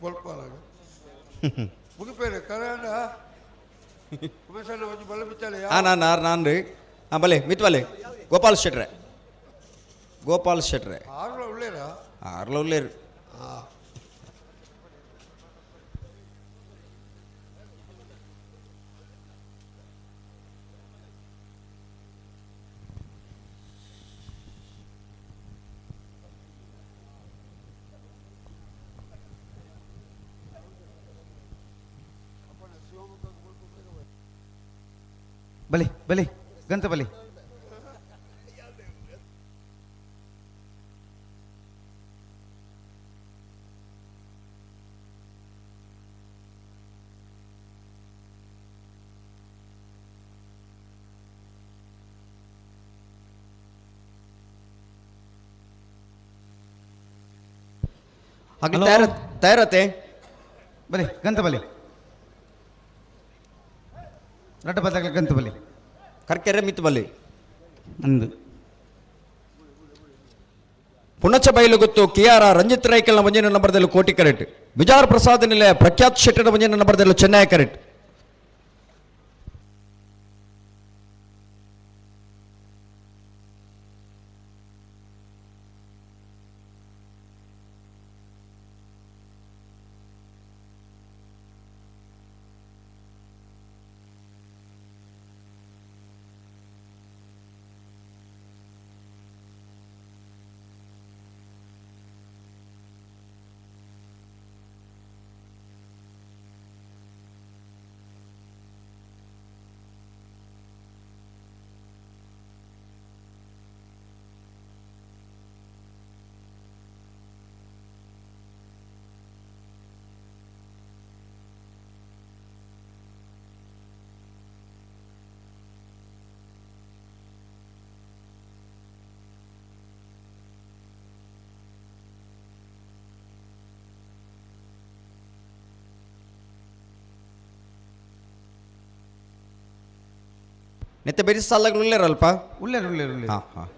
ಬೊಲ್ಪನಗ ಮುಗಿಪೇರೆ ಕರಾಂಡ ಉಮೇಶಣ್ಣ ಒಂಜಿ ಬಲ್ಲ ಬಿಚ್ಚಾಲೆ. ಹಾಂ, ನಾನು ಆರು ನಾನು ರೀ. ಹಾಂ, ಬಲೆ ಮಿತ್ ಬಲೆ ಗೋಪಾಲ್ ಶೆಟ್ರೆ, ಗೋಪಾಲ್ ಶೆಟ್ರೆ. ಆರು ಒಳ್ಳೇರಾ? ಆರ್ಲ ಉಳ್ಳೇರು. ಹಾಂ. ಬಲಿ ಬಲಿ ಗಂತ ಬಲಿ. ಹಾಗೆ ತಯಾರ ತಯಾರತೆ. ಬಲಿ ಗಂತ ಬಲಿ ರಡ್ಡ ಬದಲ ಗಂತ ಬಲಿ. ಕರ್ಕೆರೆ ಮಿತ್ ಬಲಿ. ಅಂದು. ಪುಣಚ ಬೈಲುಗುತ್ತು ಕಿಯಾರ ರಂಜಿತ್ ರೈಕಲ್ನ ಮಂಜಿನ ನಂಬರ್ದಲ್ಲಿ ಕೋಟಿ ಕರೆಟ್. ಬಿಜಾರ್ ಪ್ರಸಾದ್ ನಿಲಯ ಪ್ರಖ್ಯಾತ್ ಶೆಟ್ಟರ ಮಂಜಿನ ನಂಬರ್ದಲ್ಲಿ ಚೆನ್ನೈ ಕರೆಟ್. ನೆತ್ತೆ ಬೇರೆ ಸಾಲಾಗ್ಲು ಉಳ್ಳೇರಲ್ಪ? ಉಳ್ಳೇರು ಉಳ್ಳೇರು ಉಳ್ಳೇರು. ಹಾಂ ಹಾಂ.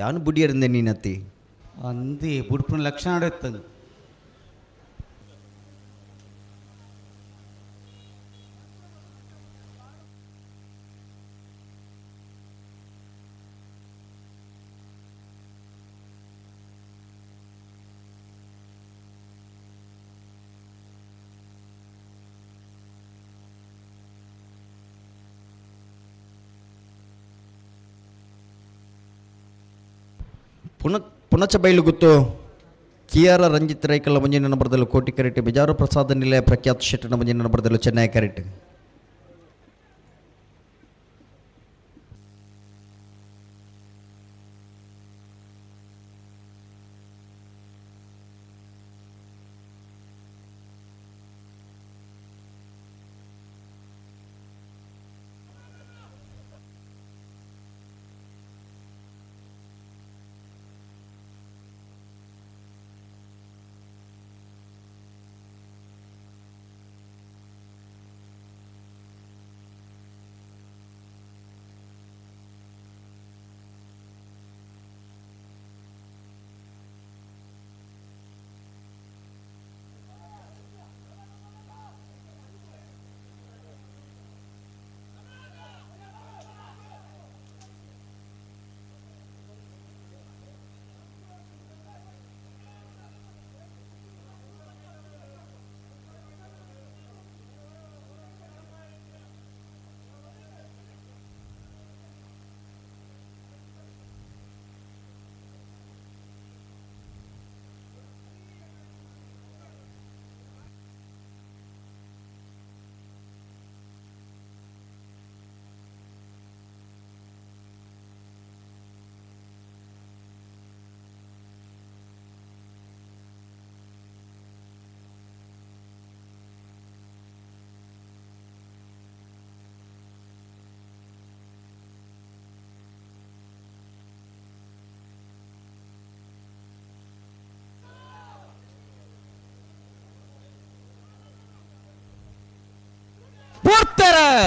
ಯಾನು ಬುಡಿಯರಿಂದ ನೀನತ್ತಿ ಅಂದಿ ಬುಡ್ಪುನ ಲಕ್ಷಣ ಇತ್ತದು. ಪುನಚ ಬೈಲುಗುತ್ತು ಕಿಯಾರ ರಂಜಿತ್ ರೈಕಲ್ ಮಂಜಿನ ನಂಬರದಲ್ಲೂ ಕೋಟಿ ಕರೆಟ್, ಬಿಜಾರು ಪ್ರಸಾದ ನಿಲಯ ಪ್ರಖ್ಯಾತ ಶೆಟ್ಟನ ಮಂಜಿನ ನಂಬರದಲ್ಲೂ ಚೆನ್ನೈ ಕರೆಟ್.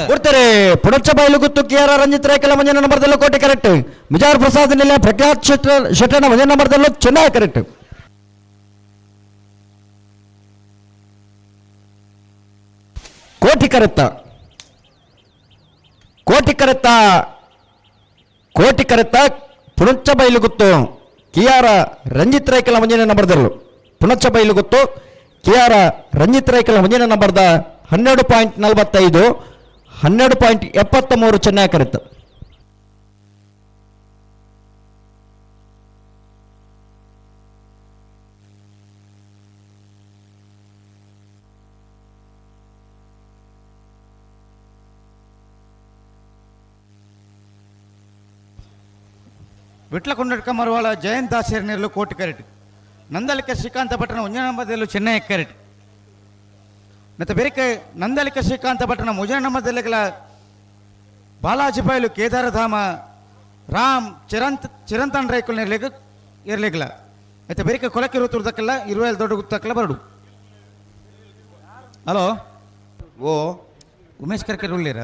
ಬರ್ತಾರೆ ಪುಣಚ ಬೈಲುಗುತ್ತು ಕೆ ಆರ್ ರಂಜಿತ್ ರಾಯ್ಕಲ ಮಂಜನ ನಂಬರ್ದಲ್ಲೂ ಕೋಟೆ ಕರೆಕ್ಟ್, ಮಿಜಾರ್ ಪ್ರಸಾದ್ ನಿಲಯ ಪ್ರಖ್ಯಾತ್ ಶೆಟ್ಟನ ಮಂಜನ ನಂಬರ್ದಲ್ಲೂ ಚೆನ್ನಾಗಿ ಕರೆಕ್ಟ್. ಕೋಟಿ ಕರೆತ್ತ ಕೋಟಿ ಕರೆತ್ತ ಕೋಟಿ ಕರೆತ್ತ ಪುಣಚ ಬೈಲುಗುತ್ತು ಕೆ ಆರ್ ರಂಜಿತ್ ರಾಯ್ಕಲ ಮಂಜನ ನಂಬರ್ದಲ್ಲೂ ಪುಣಚ ಬೈಲುಗುತ್ತು ಕೆ ಆರ್ ರಂಜಿತ್ ರಾಯ್ಕಲ ಮಂಜನ ನಂಬರ್ದ 12.45 12.73 ಚೆನ್ನಾಗಿ ಕರೆತ. ವಿಟ್ಲ ಕೊಂಡಡ್ಕ ಮರವಾಳ ಜಯಂತ್ ದಾಸೇರ್ನೆಲ್ಲು ಕೋಟಿ ಕರೆಟ್, ನಂದಲಿಕ ಶ್ರೀಕಾಂತ ಭಟ್ಟನ ಒಂಜನಂಬದಲ್ಲೂ ಚೆನ್ನೈ ಕರೆಟ್, ಮತ್ತು ಬೇರೆ ನಂದಲಿಕ ಶ್ರೀಕಾಂತ ಭಟ್ಟನ ಮುಜನಂಬದಲ್ಲಿಗಳ ಬಾಲಾಜಿ ಬೈಲು ಕೇದಾರಧಾಮ ರಾಮ್ ಚಿರಂತನ್ ರೈಕುಲ್ ಇರ್ಲಿಕ್ಕೆ ಇರ್ಲಿಕ್ಕಿಲ್ಲ. ಮತ್ತು ಬೇರೆ ಕೊಲಕ್ಕೆ ತುರ್ದಕ್ಕೆಲ್ಲ ಇರುವೆಲ್ ದೊಡ್ಡ ಗುತ್ತಕ್ಕೆಲ್ಲ ಬರಡು. ಹಲೋ ಓ ಉಮೇಶ್ ಕರ್ಕರ್ ಉಳ್ಳೇರ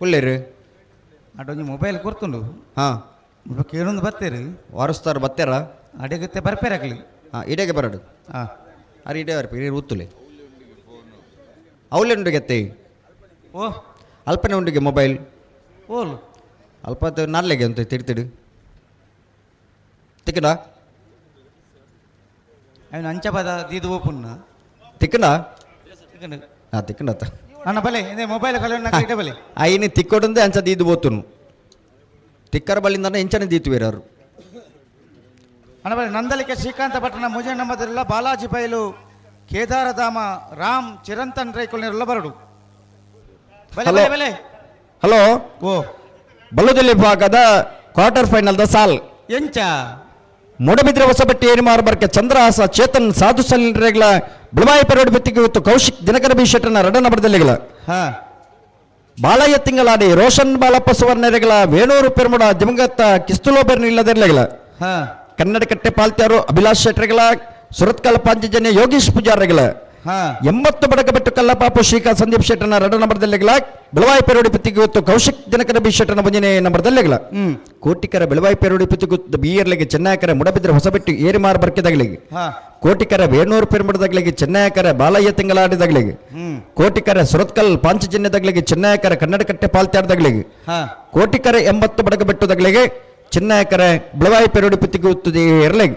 ಉಳ್ಳೇರು ಅಡೊಂಜಿ ಮೊಬೈಲ್ ಕೊರ್ತುಂಡು. ಹಾಂ ಕೇಳೊಂದು ಬತ್ತೀರಿ ವಾರಸ್ತಾರ ಬತ್ತೇರ ಅಡಿಗೆ ಬರ್ಪೇರಾಗ್ಲಿ. ಹಾಂ ಇಡೇಗೆ ಬರಡು. ಹಾಂ ಅರೆ ಇಡೇ ಬರ್ಪಿ ಉತ್ತುಲೆ ಅವಲೆ ಉಂಡುಗೆತ್ತೆ ಓ ಅಲ್ಪನೆ ಉಂಡುಗೆ ಮೊಬೈಲ್ ಓಲ್ ಅಲ್ಪ ನಾಲ್ಲೆಗೆ ಅಂತ ತಿರ್ತಿಡು ತಿಕ್ಕಡ ಅವನು ಅಂಚಪದ ದೀದು ಓಪುನ್ನ ತಿಕ್ಕಡ. ಹಾಂ ತಿಕ್ಕಂಡತ್ತ ಅಣ್ಣ ಬಲೆ ಇದೇ ಮೊಬೈಲ್ ಕಲೆ ಬಲೆ ಐನು ತಿಕ್ಕೊಡಂದೆ ಅಂಚ ದೀದು ಬೋತುನು ತಿಕ್ಕರ ಬಲ್ಲಿಂದ ಇಂಚನೆ ದೀತು ಬೇರವರು. ಅಣ್ಣ ಬಲೆ ನಂದಲಿಕೆ ಶ್ರೀಕಾಂತ ಭಟ್ಟನ ಮುಜನಂಬದಲ್ಲ ಬಾಲಾಜಿ ಬೈಲು ಕೇದಾರಧಾಮ ರಾಮ್ ಚಿರಂತನ್ ರೈಕುಲ್ ಬರಡು. ಹಲೋ ಹಲೋ ಓ ಬಲ್ಲುದಲ್ಲಿ ಭಾಗದ ಕ್ವಾರ್ಟರ್ ಫೈನಲ್ದ ಸಾಲ್ ಎಂಚ ಮೂಡಬಿದ್ರೆ ಹೊಸಬಟ್ಟಿ ಏನಿಮಾರು ಬರ್ಕೆ ಚಂದ್ರಹಾಸ ಚೇತನ್ ಸಾಧು ಸಲಿನ್ರೇಗಳ ಬಿಳವಾಯಿ ಪರೋಡ್ ಬೆತ್ತಿಗೆ ಇವತ್ತು ಕೌಶಿಕ್ ದಿನಕರ ಬಿ ಶೆಟ್ಟನ ರಡನ ಬಡದಲ್ಲಿಗಳ ಬಾಲಯ್ಯ ತಿಂಗಳಾಡಿ ರೋಷನ್ ಬಾಲಪ್ಪ ಸುವರ್ಣರೆಗಳ ವೇಣೂರು ಪೆರ್ಮುಡ ದಿವಂಗತ ಕಿಸ್ತುಲೋಬೆರ್ನ ಇಲ್ಲದಿರಲಿಗಳ ಕನ್ನಡ ಕಟ್ಟೆ ಪಾಲ್ತ್ಯಾರು ಅಭಿಲಾಷ್ ಶೆಟ್ಟರ್ಗಳ ಸುರತ್ಕಲ್ ಪಾಂಚಜನ್ಯ ಯೋಗೀಶ್ ಪೂಜಾರಿಗಳ 80 ಬಡಕಬೆಟ್ಟು ಕಲ್ಲಪಾಪು ಶ್ರೀಕಾಂತ್ ಸಂದೀಪ್ ಶೆಟ್ಟನ 2 ನಂಬರ್ದಲ್ಲಿಗಳ ಬೆಳವಾಯಿ ಪೆರೋಡಿ ಪುತ್ತಿಗೆ ಕೌಶಿಕ್ ದಿನಕರ ಬಿ ಶೆಟ್ಟನ 1ನೇ ನಂಬರ್ದಲ್ಲಿಗಳ ಕೋಟಿಕರ ಬೆಳವಾಯಿ ಪೆರೋಡಿ ಪುತ್ತಿಗೆ ಬಿಯರ್ಲಿಗೆ ಚೆನ್ನಯಕರ ಮುಡಬಿದ್ರೆ ಹೊಸಬೆಟ್ಟು ಏರಿಮಾರ್ ಬರ್ಕೆದಗಳಿಗೆ ಕೋಟಿಕರ ವೇಣೂರು ಪೆರುಮಡದಗಳಿಗೆ ಚೆನ್ನಯಕರ ಬಾಲಯ್ಯ ತಿಂಗಳಾಡಿದಗಳಿಗೆ ಕೋಟಿಕರ ಸುರತ್ಕಲ್ ಪಾಂಚಜನ್ಯದಗಳಿಗೆ ಚೆನ್ನಯಕರ ಕನ್ನಡಕಟ್ಟೆ ಪಾಲ್ತ್ಯಾಡದಗಳಿಗೆ ಕೋಟಿಕರ 80 ಬಡಕಬೆಟ್ಟುದಗಳಿಗೆ ಚೆನ್ನಯಕರ ಬೆಳವಾಯಿ ಪೆರೋಡಿ ಪುತ್ತಿಗೆ ಇರಲಿಗೆ.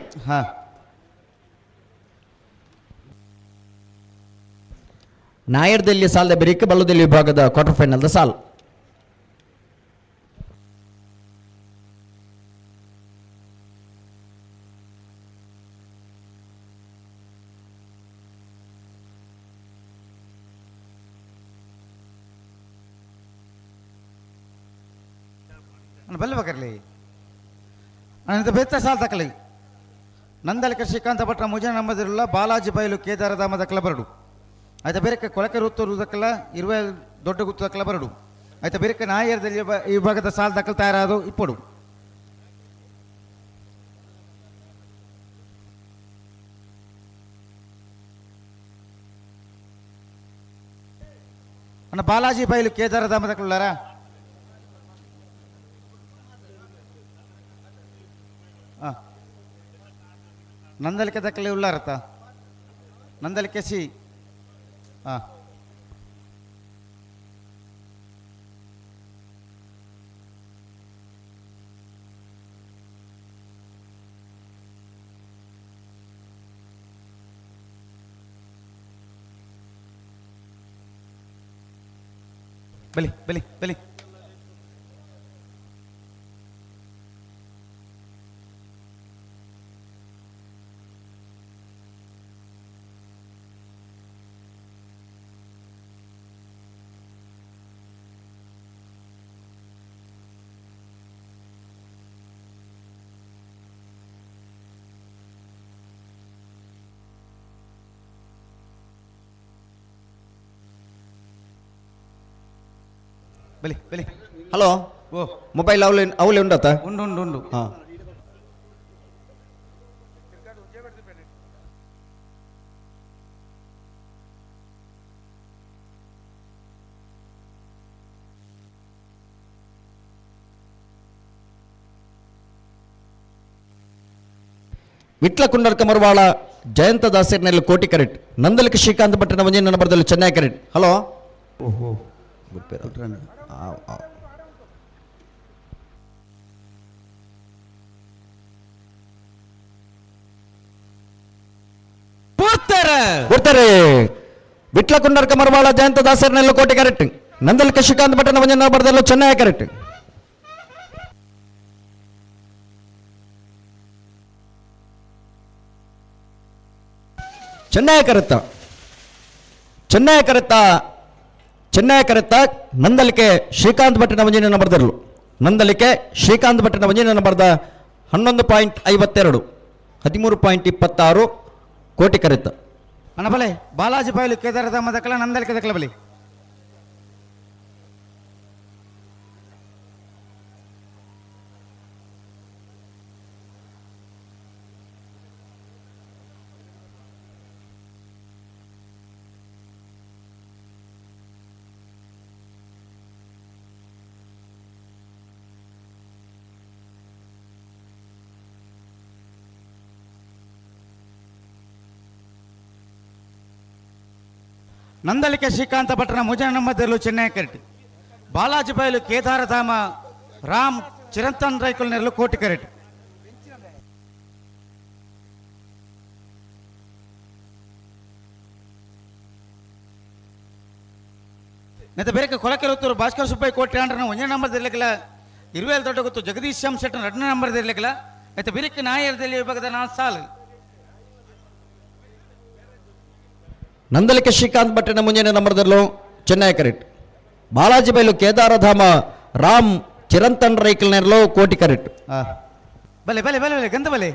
ನಾಯರ್ದಲ್ಲಿ ಸಾಲದ ಬೆರಿಕೆ ಬಲ್ಲದಲ್ಲಿ ವಿಭಾಗದ ಕ್ವಾರ್ಟರ್ ಫೈನಲ್ದ ಸಾಲ್. ಬಲ್ಲೆ ಬಕರ್ಲಿ ಅನಂತ ಬೆತ್ತ ಸಾಲ್ ತಕಲಿ ನಂದಲಿಕ ಶ್ರೀಕಾಂತ ಭಟ್ರ ಮುಜನ ನಂಬದಿರಲ್ಲ ಬಾಲಾಜಿ ಬೈಲು ಕೇದಾರಧಾಮದ ಕ್ಲಬರಡು ಆಯ್ತಾ ಬೇರೆ ಕೊಳಕೆ ಋತು ದಕ್ಕಲ ಇರುವೆ ದೊಡ್ಡ ಗುತ್ತು ದಕ್ಕಲ ಬರಡು ಆಯ್ತಾ ಬೇರೆ ನಾಯರ್ದಲ್ಲಿ ಈ ವಿಭಾಗದ ಸಾಲ್ ದಕ್ಕಲು ತಯಾರಾದು ಇಪ್ಪಡು. ಅಣ್ಣ ಬಾಲಾಜಿ ಬೈಲು ಕೇದಾರಧಾಮದ ದಕ್ಕಲಾರ ನಂದಲಿಕೆ ದಕ್ಕಲೆ ಉಳ್ಳಾರತ ನಂದಲಿಕೆ ಸಿ ಬಲಿ ಬಲಿ ಬಲಿ ಬಲಿ ಬಲಿ. ಹಲೋ, ಓ ಮೊಬೈಲ್ ಅವಲೆ ಅವಲೆ ಉಂಡತ? ಉಂಡು ಉಂಡು ಉಂಡು. ಹಾಂ. ವಿಟ್ಲ ಕುಂಡರ್ಕ ಮರುವಾಳ ಜಯಂತ ದಾಸರ್ನಲ್ಲಿ ಕೋಟಿ ಕರೆಟ್ ನಂದಲಿಕ ಶ್ರೀಕಾಂತ್ ಭಟ್ಟನ ಒಂಜಿನ ನಂಬರ್ದಲ್ಲಿ ಚೆನ್ನೈ ಕರೆಟ್. ಹಲೋ, ಓಹೋ. ಕೊಡ್ತಾರೆ. ವಿಟ್ಲ ಕುಂಡರ್ಕ ಮರವಾಳ ಜಯಂತ ದಾಸರ್ನೆಲ್ಲ ಕೋಟೆ ಕರೆಕ್ಟ್ ನಂದಲಿಕ ಶ್ರೀಕಾಂತ್ ಭಟ್ಟನ ಒಂಜಿನ ನಂಬರ್ದಲ್ಲೂ ಚೆನ್ನೈ ಕರೆಕ್ಟ್. ಚೆನ್ನೈ ಕರೆತ್ತ ಚೆನ್ನೈ ಕರೆತ್ತ ಚೆನ್ನೈ ಕರೆತ್ತ ನಂದಲಿಕೆ ಶ್ರೀಕಾಂತ್ ಭಟ್ಟನ ಒಂಜಿನ ನಂಬರ್ದಲ್ಲೂ ನಂದಲಿಕೆ ಶ್ರೀಕಾಂತ್ ಭಟ್ಟನ ಒಂಜಿನ ನಂಬರ್ದ 11.52 13.26 ಕೋಟಿ ಕರೆತ್ತ. ಅಣ್ಣ ಬಲೆ ಬಾಲಾಜಿ ಬೈಲು ಕೇದಾರಧಾಮ ದಕ್ಕಲ ನಂದಲಿಕೆ ದಕ್ಕಲ ಬಲಿ. ನಂದಲಿಕೆ ಶ್ರೀಕಾಂತ ಭಟ್ರನ ಮುಜನ ನಂಬದಿರಲು ಚೆನ್ನೈ ಕರೆಟ್ ಬಾಲಾಜಿ ಬೈಲು ಕೇದಾರಧಾಮ ರಾಮ್ ಚಿರಂತನ್ ರೈಕುಲ್ ನೆರಳು ಕೋಟಿ ಕರೆಟ್. ನೆತ್ತ ಬೇರೆ ಕೊಲಕೆರುತ್ತೂರು ಭಾಸ್ಕರ್ ಸುಬ್ಬಯ್ಯ ಕೋಟಿ ಆಂಡ್ರನ ಒಂದನೇ ನಂಬರ್ ಇರ್ಲಿಕ್ಕಿಲ್ಲ ಇರುವೇಲ್ ದೊಡ್ಡ ಗೊತ್ತು ಜಗದೀಶ್ ಶ್ಯಾಮ್ ಶೆಟ್ಟನ 2ನೇ ನಂಬರ್ ಇರ್ಲಿಕ್ಕಿಲ್ಲ ನೆತ್ತ ಬಿರಿಕ್ ನಾಯರ್ದಲ್ಲಿ ವಿಭಾಗದ 4 ಸಾಲು. ನಂದಲಿಕೆ ಶ್ರೀಕಾಂತ್ ಭಟ್ಟನ ಮುಂಜಾನೆ ನಂಬರ್ದಲ್ಲೂ ಚೆನ್ನೈ ಕರೆಕ್ಟ್ ಬಾಲಾಜಿ ಬೈಲು ಕೇದಾರಧಾಮ ರಾಮ್ ಚಿರಂತನ್ ರೈಕಲ್ ನೆರಳು ಕೋಟಿ ಕರೆಕ್ಟ್. ಬಲೆ ಬಲೆ ಬಲೆ ಬಲೆ ಗಂಧ ಬಲೆ.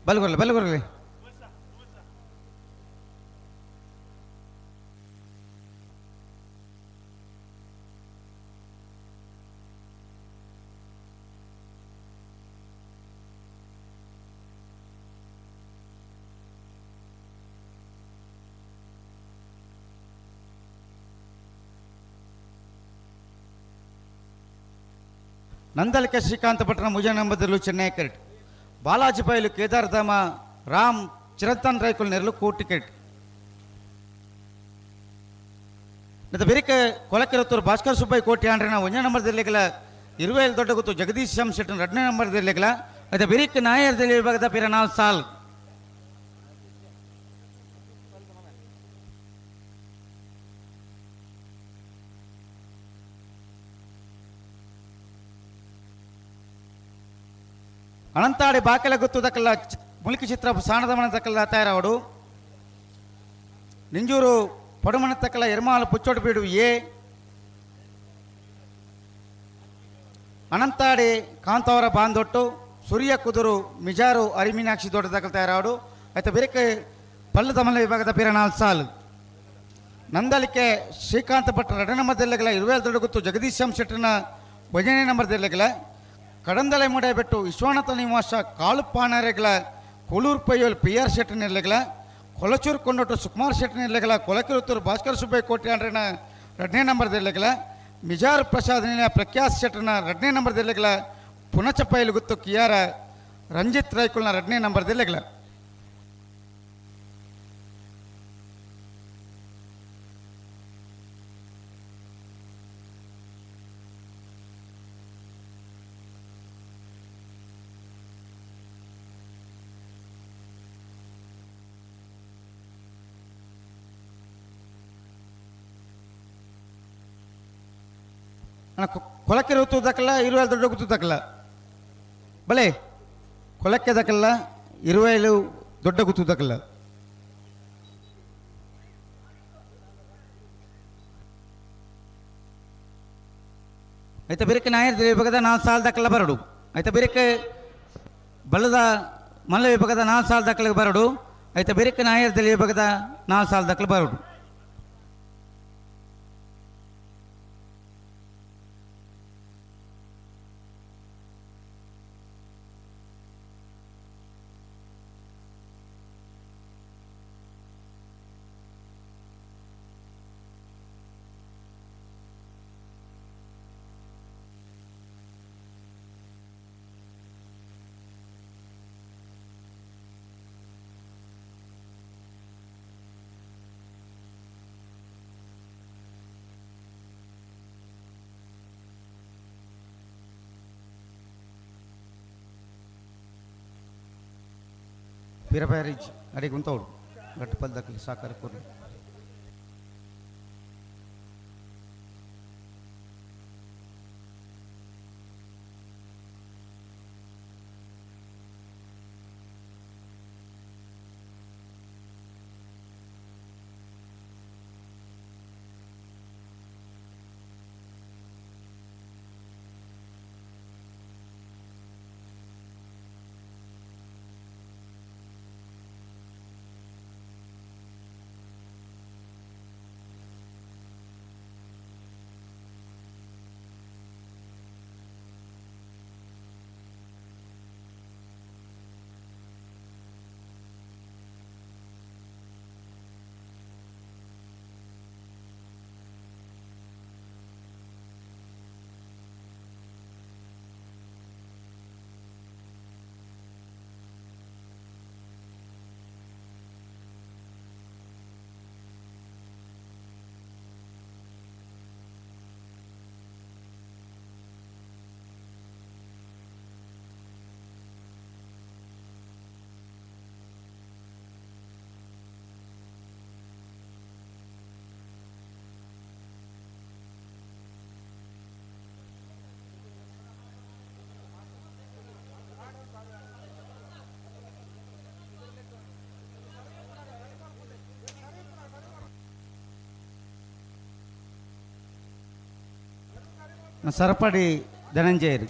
ಬಲ್ಗೊರ್ಲಿ ಬಲ್ಗೊರ್ಲಿ. ನಂದಲಿಕ ಶ್ರೀಕಾಂತ ಪಟ್ಟಣ ಮುಜನಂಬದಲ್ಲೂ ಚೆನ್ನೈ ಕರೆಟ್ ಬಾಲಾಜಿ ಬೈಲು ಕೇದಾರಧಾಮ ರಾಮ್ ಚಿರಂತನ್ ರೈಕುಲ್ ನೆರಳು ಕೋಟಿ ಟಿಕೆಟ್ ಮತ್ತು ಬೆರಿಕೆ ಕೊಲಕೆರತ್ತೂರು ಭಾಸ್ಕರ್ ಸುಬ್ಬಯ್ಯ ಕೋಟಿ ಆಂಡ್ರನ ಒಂದನೇ ನಂಬರ್ ಜಿಲ್ಲೆಗಳ ಇರುವೇಲ್ ದೊಡ್ಡಗುತ್ತು ಜಗದೀಶ್ ಶಂ ಶೆಟ್ಟನ್ ಎರಡನೇ ನಂಬರ್ ಜಿಲ್ಲೆಗಳ ಮತ್ತು ಬೆರಿಕೆ ನಾಯರ್ ಜಿಲ್ಲೆ ವಿಭಾಗದ ಪಿರನಾಲ್ ಸಾಲ್. ಅನಂತಾಡಿ ಬಾಕೆಲ ಗುತ್ತು ದಕ್ಕಲ್ಲ ಮುಲ್ಕಿ ಚಿತ್ರ ಸಾಣದ ಮನೆ ದಕ್ಕಲ್ಲ ತಯಾರಾವಡು ನಿಂಜೂರು ಪಡುಮನೆ ತಕ್ಕಲ ಎರ್ಮಾಲು ಪುಚ್ಚೋಡು ಬೀಡು ಎ ಅನಂತಾಡಿ ಕಾಂತವರ ಬಾಂದೊಟ್ಟು ಸೂರ್ಯ ಕುದುರು ಮಿಜಾರು ಅರಿಮೀನಾಕ್ಷಿ ದೊಡ್ಡ ದಕ್ಕಲ್ ತಯಾರಾವಡು ಆಯ್ತು ಬೆರಕೆ ಪಲ್ಲು ತಮಲ ವಿಭಾಗದ ಪಿರನಾಲ್ ಸಾಲ್. ನಂದಲಿಕೆ ಶ್ರೀಕಾಂತ ಭಟ್ ಎರಡನೇ ನಂಬರ್ ಜಿಲ್ಲೆಗಳ ಇರುವೇಲ್ ದೊಡ್ಡಗುತ್ತು ಜಗದೀಶ್ ಎಂ ಶೆಟ್ಟರ್ನ ಒಂದನೇ ನಂಬರ್ ಜಿಲ್ಲೆಗಳ ಕಡಂದಲೆ ಬೆಟ್ಟು ವಿಶ್ವನಾಥ ನಿವಾಸ ಕಾಳುಪಾನರೆಗಳ ಕೊಳೂರು ಪೈಯೋಲ್ ಪಿ ಆರ್ ಶೆಟ್ಟರ್ ನಿರ್ಲೆಗಳ ಕೊಲಚೂರು ಕೊಂಡೊಟ್ಟು ಸುಕುಮಾರ್ ಶೆಟ್ಟರ್ ನಿರ್ಲೆಗಳ ಕೊಲಕಿರುತ್ತೂರು ಭಾಸ್ಕರ್ ಸುಬ್ಬಯ್ಯ ಕೋಟ್ಯಾಂಡ್ರನ ಎರಡನೇ ನಂಬರ್ ಜಿಲ್ಲೆಗಳ ಮಿಜಾರ್ ಪ್ರಸಾದ್ ನಿಲಯ ಪ್ರಖ್ಯಾತ್ ಶೆಟ್ಟರ್ನ ಎರಡನೇ ನಂಬರ್ ಜಿಲ್ಲೆಗಳ ಪುನಚಪೈಲು ಗುತ್ತು ಕಿಯಾರ ರಂಜಿತ್ ರೈಕುಲ್ನ ಎರಡನೇ ನಂಬರ್ ಜಿಲ್ಲೆಗಳ. ಕೊಲಕ್ಕೆ ಋತು ದಕ್ಕಲ್ಲ ಇರುವೆಲ್ ದೊಡ್ಡ ಗುತ್ತು ದಕ್ಕಲ್ಲ ಬಲೆ ಕೊಲಕ್ಕೆ ದಕ್ಕಲ್ಲ ಇರುವೆಲು ದೊಡ್ಡ ಗುತ್ತು ದಕ್ಕಲ್ಲ. ಐತ ಬಿರಕ್ಕೆ ನಾಯರ್ ವಿಭಾಗದ 4 ಸಾಲ ದಕ್ಕಲ್ಲ ಬರಡು. ಐತ ಬಿರಕ್ಕೆ ಬಲ್ಲದ ಮಲ್ಲ ವಿಭಾಗದ 4 ಸಾಲ ದಕ್ಕಲಿಗೆ ಬರಡು. ಐತ ಬಿರಕ್ಕೆ ನಾಯರ್ ವಿಭಾಗದ 4 ಸಾಲ ದಕ್ಕಲು ಬರಡು. ವೀರಭೈರಿಜ್ ಅಡಿಗೆ ಉಂತವಳು ಗಟ್ಟಪಲ್ ದಕ್ಕಲಿ ಸಾಕಾರ ಕೊರ್ಲಿ. ಸರಪಡಿ ಧನಂಜಯರು.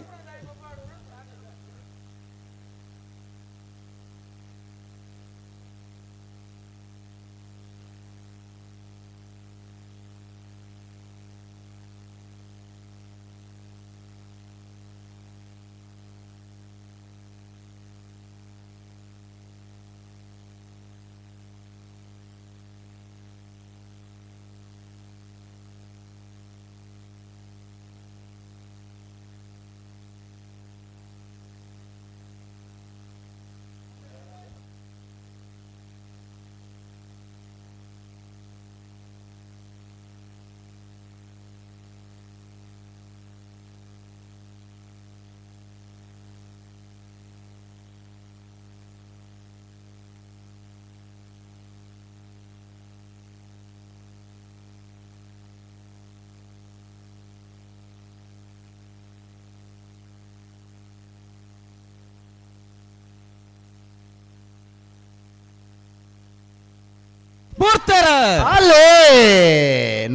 ಅಲ್ಲೇ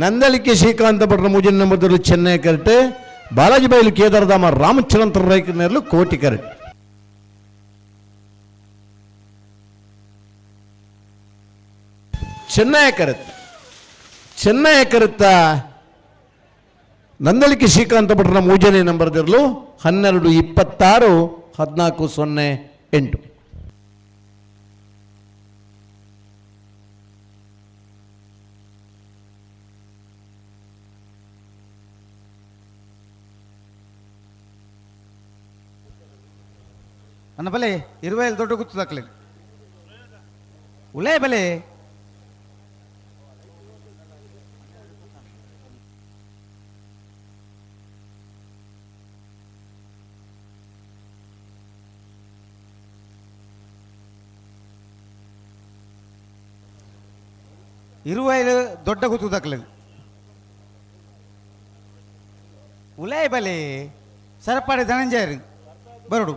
ನಂದಳಿಕೆ ಶ್ರೀಕಾಂತ ಭಟ್ರ ಮೂಜನ ನಂಬರ್ದಲ್ಲೂ ಚೆನ್ನೈ ಕರೆಕ್ಟ್. ಬಾಲಾಜಿ ಬೈಲು ಕೇದಾರಧಾಮ ರಾಮಚಂದ್ರ ರೈಕನೇರ್ಲು ಕೋಟಿ ಕರೆಕ್ಟ್. ಚೆನ್ನೈ ಕರೆತ್ ಚೆನ್ನೈ ಕರೆತ್ತ ನಂದಳಿಕೆ ಶ್ರೀಕಾಂತ ಭಟ್ರನ ಮೂಜನೇ ನಂಬರ್ದಿರಲು 12:26 14:08. ಅನ್ನ ಬಲೆ ಇರುವೆಲ್ ದೊಡ್ಡ ಗುತ್ತು ದಾಖಲೆ ಉಲೇ ಬಲೆ ಇರುವೈಲು ದೊಡ್ಡ ಗುತ್ತು ದಾಖಲೆ ಉಲೇ ಬಲೆ ಸರಪಾಡಿ ಧನಂಜಯರು ಬರಡು.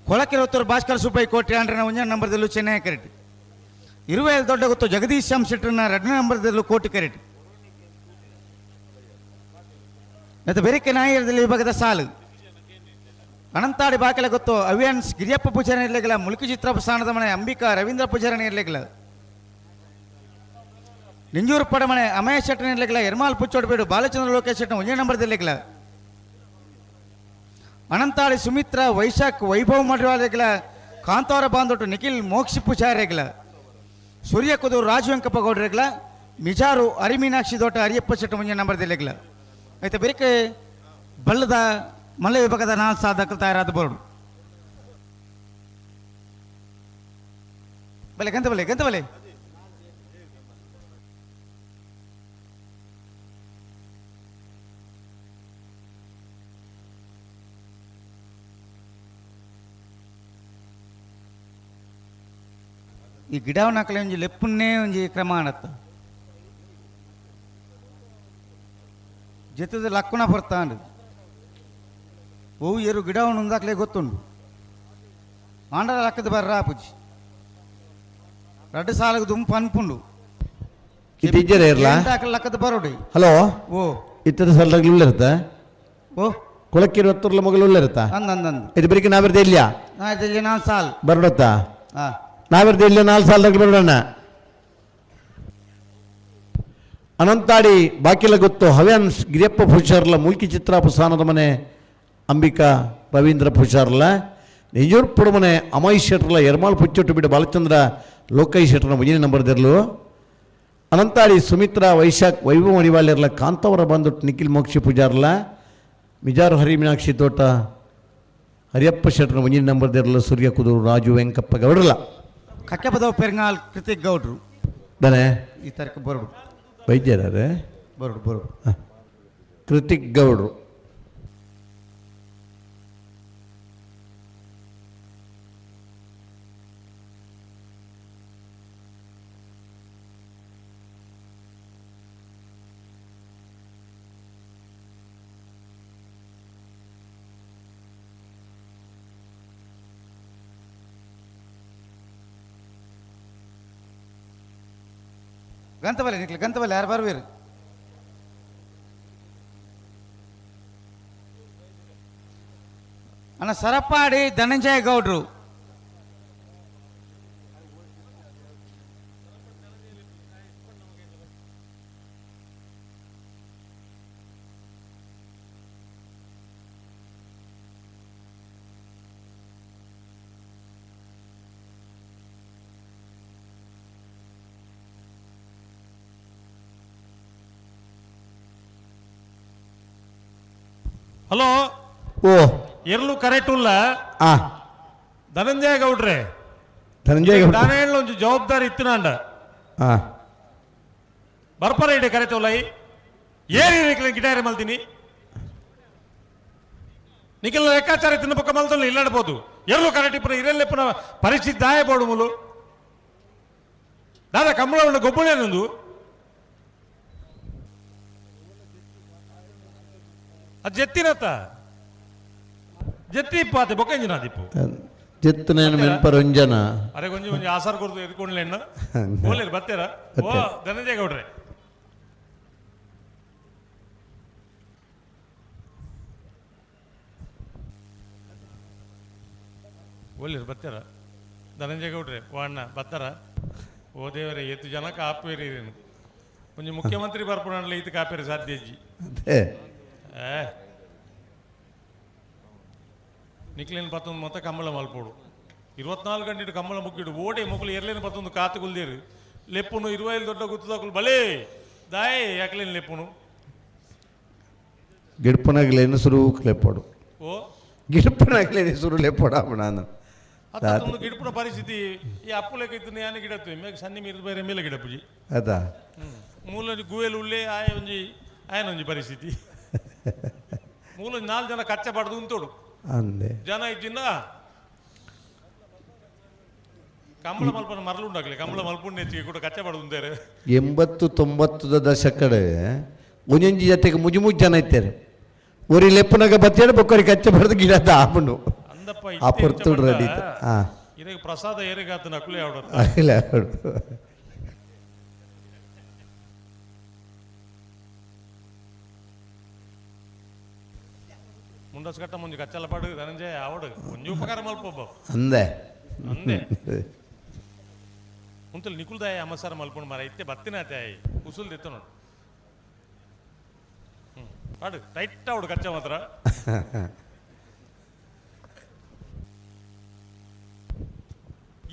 ಕೊಳಕಿರೋತ್ತೂರು ಭಾಸ್ಕರ್ ಸುಬ್ಬಯ್ಯ ಕೋಟಿ ಆಂಡ್ರನ ಒಂಜನೇ ನಂಬರ್ದಲ್ಲೂ ಚೆನ್ನೈ ಕರೆಟ್. ಇರುವೇಲ್ ದೊಡ್ಡ ಗೊತ್ತು ಜಗದೀಶ್ ಶ್ಯಾಮ್ ಶೆಟ್ಟರ್ನ ಎರಡನೇ ನಂಬರ್ದಲ್ಲೂ ಕೋಟಿ ಕರೆಟ್. ಮತ್ತು ಬೆರಿಕೆ ನಾಯರದಲ್ಲಿ ವಿಭಾಗದ ಸಾಲು ಅನಂತಾಡಿ ಬಾಕಲ ಗೊತ್ತು ಅವ್ಯಾನ್ಸ್ ಗಿರಿಯಪ್ಪ ಪೂಜಾರಿ ಇರ್ಲಿಕ್ಕಿಲ್ಲ. ಮುಲ್ಕಿ ಚಿತ್ರಪ್ಪ ಸ್ಥಾನದ ಮನೆ ಅಂಬಿಕಾ ರವೀಂದ್ರ ಪೂಜಾರಿ ಇರ್ಲಿಕ್ಕಿಲ್ಲ. ನಿಂಜೂರು ಪಡಮನೆ ಅಮಯ ಶೆಟ್ಟರ್ ಇರ್ಲಿಕ್ಕಿಲ್ಲ. ಎರ್ಮಾಲ್ ಪುಚ್ಚೋಡ್ಬೇಡು ಬಾಲಚಂದ್ರ ಲೋಕೇಶ್ ಶೆಟ್ಟರ್ ಒಂದೇ ನಂಬರ್ದಿರ್ಲಿಕ್ಕಿಲ್ಲ. ಅನಂತಾಳಿ ಸುಮಿತ್ರ ವೈಶಾಖ್ ವೈಭವ್ ಮಡ್ವಾಳಿಗಳ ಕಾಂತಾರ ಬಾಂದೊಟ್ಟು ನಿಖಿಲ್ ಮೋಕ್ಷಿ ಪೂಜಾರಿಗಳ ಸೂರ್ಯ ಕುದೂರು ರಾಜು ವೆಂಕಪ್ಪ ಗೌಡ್ರಿಗಳ ಮಿಜಾರು ಅರಿಮೀನಾಕ್ಷಿ ದೋಟ ಹರಿಯಪ್ಪ ಶೆಟ್ಟ ಮುಂಜೆ ನಂಬರ್ದಿರ್ಲಿಕ್ಕಿಲ್ಲ. ಆಯ್ತಾ ಬೇರೆ ಬಲ್ಲದ ಮಲ್ಲ ವಿಭಾಗದ 4 ಸಾಧಕ ತಯಾರಾದ ಬೋರ್ಡ್ ಬಲೆ ಗಂತ ಬಲೆ ಗಂತ ಬಲೆ. ಈ ಗಿಡವನ್ನ ಹಾಕಲಿ ಒಂಜಿ ಲೆಪ್ಪನ್ನೇ ಒಂಜಿ ಕ್ರಮ ಆಣತ್ತ ಜೊತೆದ ಲಕ್ಕುನ ಬರ್ತಾಂಡು ಓ ಏರು ಗಿಡವನ್ನು ಉಂದಾಕ್ಲೆ ಗೊತ್ತುಂಡು ಆಂಡರ ಲಕ್ಕದ ಬರ್ರಾ ಪೂಜಿ ರಡ್ಡು ಸಾಲಗ ದುಂಪು ಅನ್ಪುಂಡು ಲಕ್ಕದ ಬರೋಡಿ. ಹಲೋ ಓ ಇತ್ತದ ಸಲ್ದಾಗ್ಲಿ ಉಳ್ಳಿರುತ್ತ ಓ ಕೊಳಕ್ಕಿರುವ ಹತ್ತುರ್ಲ ಮಗಲು ಉಳ್ಳಿರುತ್ತ ಅಂದ ಇದು ಬರೀಕೆ ನಾವಿರ್ದೆ ಇಲ್ಲ ನಾಲ್ಕು ಸಾಲ್ ಬರೋಡತ್ತಾ ಹಾಂ ನಾವಿರ್ದೆ ಇಲ್ಲ 4 ಸಾಲದಾಗ ಬರೋಣ. ಅನಂತಾಡಿ ಬಾಕಿಲ ಗೊತ್ತು ಹವ್ಯಾನ್ಸ್ ಗಿರಿಯಪ್ಪ ಪೂಜಾರ್ಲ ಮುಲ್ಕಿ ಚಿತ್ರಾಪ ಸ್ಥಾನದ ಮನೆ ಅಂಬಿಕಾ ರವೀಂದ್ರ ಪೂಜಾರ್ಲ ನಿಜೂರ್ ಪುಡಮನೆ ಅಮಯ್ ಶೆಟ್ರಲ ಎರ್ಮಾಳ್ ಪುಚ್ಚೊಟ್ಟು ಬಿಡ ಬಾಲಚಂದ್ರ ಲೋಕೈ ಶೆಟ್ರನ ಮುಂಜಿನ ನಂಬರ್ದಿರ್ಲು. ಅನಂತಾಡಿ ಸುಮಿತ್ರಾ ವೈಶಾಖ್ ವೈಭವ ಮಡಿವಾಳಿರ್ಲ ಕಾಂತವರ ಬಂದುಟ್ಟು ನಿಖಿಲ್ ಮೋಕ್ಷಿ ಪೂಜಾರ್ಲ ಮಿಜಾರು ಹರಿ ಮೀನಾಕ್ಷಿ ತೋಟ ಹರಿಯಪ್ಪ ಶೆಟ್ರನ ಮುಂಜಿನ ನಂಬರ್ದಿರ್ಲ ಸೂರ್ಯ ಕುದೂರು ರಾಜು ವೆಂಕಪ್ಪ ಗೌಡ್ರಲ್ಲ ಕಕ್ಕೆಪದವ್ ಪೆರ್ಗಾಲ್ ಕೃತಿಕ್ ಗೌಡ್ರು ದನೆ ಈ ತರಕ ಬರೋಡು ವೈದ್ಯರೇ ಬರೋಡು ಬರೋಡು ಕೃತಿಕ್ ಗೌಡ್ರು. ಗಂತಬಲೆ ನಿಕ್ಲಿ ಗಂತಬಲೆ ಯಾರು ಬರ್ಬೇರು ಅಣ್ಣ ಸರಪಾಡಿ ಧನಂಜಯ ಗೌಡ್ರು ಹಲೋ ಓ ಎರ್ಲು ಕರೆಕ್ಟ್ ಉಲ್ಲ ಆ ಧನಂಜಯ ಗೌಡ್ರೆ ಧನಂಜಯ ಗೌಡ್ರೆ. ದಾನ ಒಂಜಿ ಜವಾಬ್ದಾರಿ ಇತ್ತಿನಾಂಡ ಆ ಬರ್ಪರ ಇಡೆ ಕರೆತ ಉಲ್ಲ ಏರಿ ಗಿಟಾರಿ ಮಲ್ತೀನಿ ನಿಖಿಲ್ ಲೆಕ್ಕಾಚಾರ ತಿನ್ನ ಪಕ್ಕ ಮಲ್ತಲ್ಲ ಇಲ್ಲಾಡ್ಬೋದು ಎರ್ಲು ಕರೆಕ್ಟ್ ಇಪ್ಪನ ಇರಲ್ಲೆಪ್ಪನ ಪರಿಸ್ಥಿತಿ ದಾಯ ಬೋಡು ಮುಲು. ದಾದಾ ಕಂಬಳ ಉಂಡ ಗೊಬ್ಬಳೇನೊಂದು ಅದು ಜೆತ್ತಿನತ್ತ ಜೆತ್ತಿ ಇಪ್ಪಾತೆ ಬೊಕ್ಕಂಜಿನ ದಿಪ್ಪು ಜೆತ್ತನೇನು ಮೆನ್ಪರ್ ಒಂಜನ ಅರೆ ಕೊಂಚ ಒಂಜಿ ಆಸಾರ್ ಕೊರ್ದು ಎದ್ಕೊಂಡ್ಲೇಣ್ಣ ಬೋಲೇರು ಬತ್ತೇರ ಓ ಧನಂಜಯ ಗೌಡ್ರೆ ಒಳ್ಳೆರು ಬತ್ತಾರ ಧನಂಜಯ ಗೌಡ್ರೆ ಓ ಅಣ್ಣ ಬತ್ತಾರ ಓ ದೇವರೇ ಎತ್ತು ಜನ ಕಾಪೇರಿ ಇದೇನು ಒಂಜಿ ಮುಖ್ಯಮಂತ್ರಿ ಬರ್ಪುಣಲ್ಲ ಈತ ಕಾಪೇರಿ ಸಾಧ್ಯ ಅಜ್ಜಿ ಅದೇ ಏ ನಿಕ್ಲೇನು ಪತ್ತೊಂದು ಮೊತ್ತ ಕಂಬಳ ಮಲ್ಪೋಡು 24 ಗಂಟೆ ಕಂಬಳ ಮುಕ್ಕಿಡು ಓಡೆ ಮೊಕ್ಕಲು ಎರ್ಲೇನು ಪತ್ತೊಂದು ಕಾತು ಕುಲ್ದೇರು ಲೆಪ್ಪುನು ಇರುವೈಲು ದೊಡ್ಡ ಗುತ್ತದಾಕುಲು ಬಲೇ ದಾಯೆ ಯಾಕಲೇನು ಲೆಪ್ಪುನು ಗಿಡ್ಪನಗಲೇನು ಸುರು ಲೆಪ್ಪೋಡು ಓ ಗಿಡ್ಪನಗಲೇನು ಸುರು ಲೆಪ್ಪೋಡು ನಾನು ಅತ್ತೊಂದು ಗಿಡಪುನ ಪರಿಸ್ಥಿತಿ ಈ ಅಪ್ಪುಲೆಕ ಇತ್ತು ಯಾನೆ ಗಿಡತ್ತು ಮೇಗ ಸನ್ನಿ ಮೀರು ಬೇರೆ ಮೇಲೆ ಗಿಡಪುಜಿ ಅದಾ ಮೂಲ ಗುವೆಲ್ ಉಳ್ಳೆ ಆಯ ಒಂಜಿ ಆಯನೊಂಜಿ ಪರಿಸ್ಥಿತಿ ಮೂಲ ನಾಲ್ಕು ಜನ ಕಚ್ಚ ಪಡೆದು ಉಂತೋಡು ಅಂದೆ ಜನ ಇಜ್ಜಿಂದ ಕಂಬಳ ಮಲ್ಪನ ಮರಳು ಉಂಡಾಗಲಿ ಕಂಬಳ ಮಲ್ಪುಂಡು ಹೆಚ್ಚಿಗೆ ಕೂಡ ಕಚ್ಚ ಪಡೆದು ಉಂತಾರೆ 80-90 ದಶಕಡೆ ಒಂಜೊಂಜಿ ಜೊತೆಗೆ ಮುಜು ಮುಜು ಜನ ಇತ್ತಾರೆ ಒರಿ ಲೆಪ್ಪುನಗ ಬತ್ತೇಡು ಬೊಕ್ಕರಿ ಕಚ್ಚ ಬಡ್ದು ಗಿಡ ಆಪುಂಡು ಅಂದಪ್ಪ ಆ ಪೊರ್ತುಡು ರೆಡಿ ಹಾಂ ಇರಗೆ ಪ್ರಸಾದ ಏರಿಗಾತನ ಅಕುಲೆ ಅವಡ ಇಲ್ಲ ಮುಂಡಸ್ ಕಟ್ಟ ಮುಂಜಿ ಕಚ್ಚಲ ಪಾಡು ಧನಂಜಯ ಆವಡು ಒಂಜಿ ಉಪಕಾರ ಮಲ್ಪೊಬ್ಬ ಅಂದೆ ಅಂದೆ ಉಂತಲ್ ನಿಕುಲ್ದಾಯ ಅಮಸಾರ ಮಲ್ಪುಂಡು ಮಾರ ಇತ್ತೆ ಬತ್ತಿನ ತಾಯಿ ಉಸುಲ್ ದಿತ್ತ ನೋಡು ಪಾಡು ಟೈಟ್ ಅವಡು ಕಚ್ಚ ಮಾತ್ರ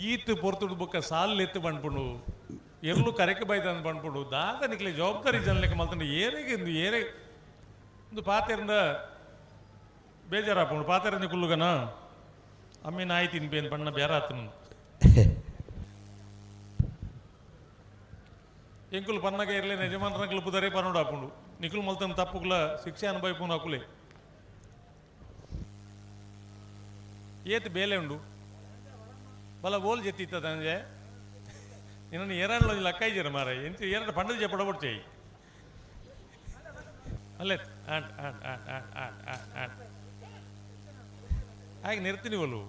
ಈತ್ ಪೊರ್ತುಡು ಬೊಕ್ಕ ಸಾಲ್ ಎತ್ತು ಬಂಡ್ಪುಂಡು ಎರ್ಲು ಕರೆಕ್ ಬೈದ ಬಂಡ್ಪುಂಡು ದಾದ ನಿಕ್ಲೆ ಜವಾಬ್ದಾರಿ ಜನಲೆಕ್ಕ ಮಲ್ತಂಡು ಏರೆಗೆ ಇಂದು ಏರೆ ಒಂದು ಪಾತೆರಿಂದ ಬೇಜಾರಾಪುಂಡು ಪಾತೆರಿಂದ ಕುಲ್ಲುಗನ ಅಮ್ಮೆ ನಾಯಿ ತಿನ್ಪೇನು ಬಣ್ಣ ಬೇರೆ ಆತನು ಎಂಕುಲು ಪನ್ನಗ ಇರಲಿ ಯಜಮಾನ್ರನಕುಲು ಪುದರೆ ಪನ್ನೋಡು ಹಾಕೊಂಡು ನಿಕುಲು ಮಲ್ತನ ತಪ್ಪುಕುಲ ಶಿಕ್ಷೆ ಅನುಭವಿಪುನು ಹಾಕುಲೆ ಏತ್ ಬೇಲೆ ಉಂಡು ಬಲ ಓಲ್ ಜೆತ್ತಿತ್ತ ಧನಂಜಯ ನಿನ್ನನ್ನು ಏರಾಣಲು ಲಕ್ಕ ಇದ್ದೀರ ಮಾರ ಎಂತ ಏರಾಡ ಪಂಡದ ಜಪ್ಪಡ ಕೊಡ್ತೇಯಿ ಅಲ್ಲೇ and and and and and and and ಹಾಗೆ ನಿರ್ತೀನಿ ಒಲು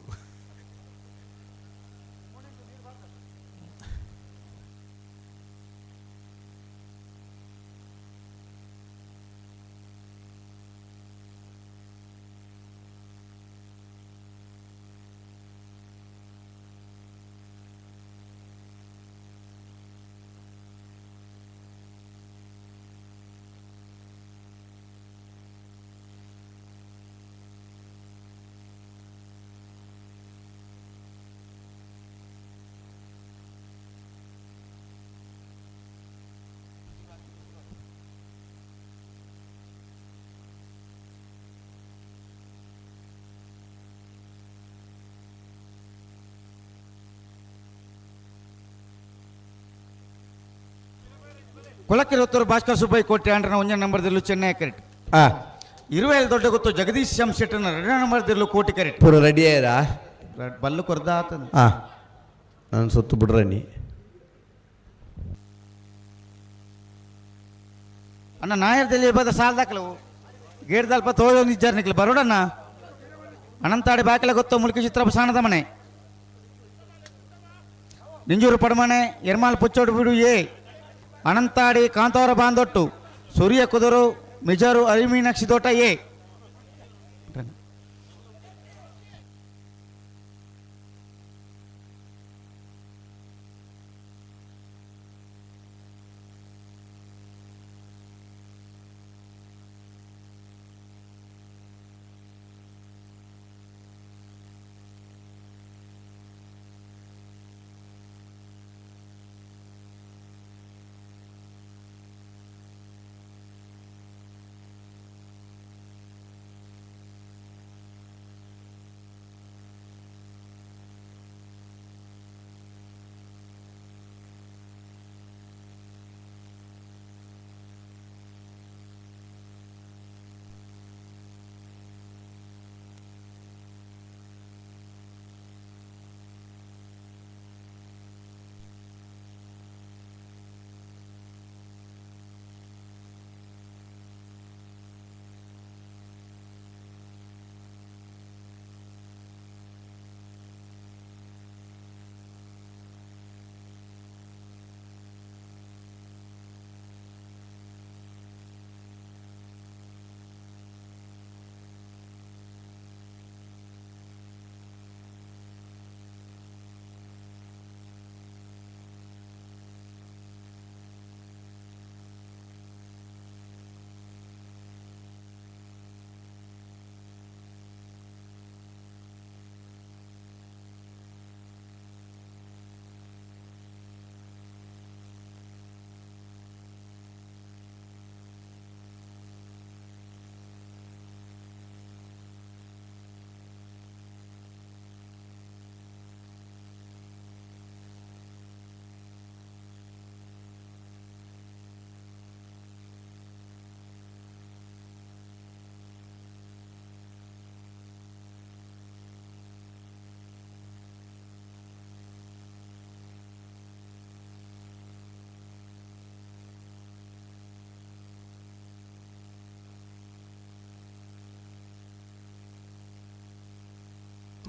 ಕೊಲಕ್ಕಿರೊತ್ತೂರು ಭಾಸ್ಕರ್ ಸುಬ್ಬಯ್ಯ ಕೋಟೆ ಅಂಡ್ರನ ಒಂಜನೇ ನಂಬರ್ದಿಲ್ಲು ಚೆನ್ನೈ ಕರೆಟ್ ಇರುವೇಲ್ ದೊಡ್ಡ ಗೊತ್ತು ಜಗದೀಶ್ ಎಂ ಶೆಟ್ಟರ್ನ ಎರಡನೇ ನಂಬರ್ದಿಲ್ಲು ಕೋಟಿ ಕರೆಟ್ ಪೂರ ರೆಡಿ ಆಯ್ರಾ ಬಲ್ಲು ಕೊರ್ದ ಆತನ ಹಾಂ ನಾನು ಸೊತ್ತು ಬಿಡ್ರ ನೀ ಅಣ್ಣ ನಾಯರ್ದಲ್ಲಿ ಬದ ಸಾಲ್ದಾಕಲವು ಗೇಡ್ದಲ್ಪ ತೋಜೋ ನಿಜ್ಜಾರ್ ನಿಕ್ಲು ಬರೋಡಣ್ಣ ಅನಂತಾಡಿ ಬಾಕಲ ಗೊತ್ತು ಮುಲ್ಕಿ ಚಿತ್ರಪ್ಪ ಸಾಣದ ಮನೆ ನಿಂಜೂರು ಪಡಮನೆ ಎರ್ಮಾಲ್ ಪುಚ್ಚೋಡು ಬಿಡು ಎ ಅನಂತಾಡಿ ಕಾಂತಾವರ ಬಾಂದೊಟ್ಟು ಸೂರ್ಯ ಕುದುರು ಮಿಜಾರು ಅರಿಮೀನಾಕ್ಷಿ ತೋಟ ಎ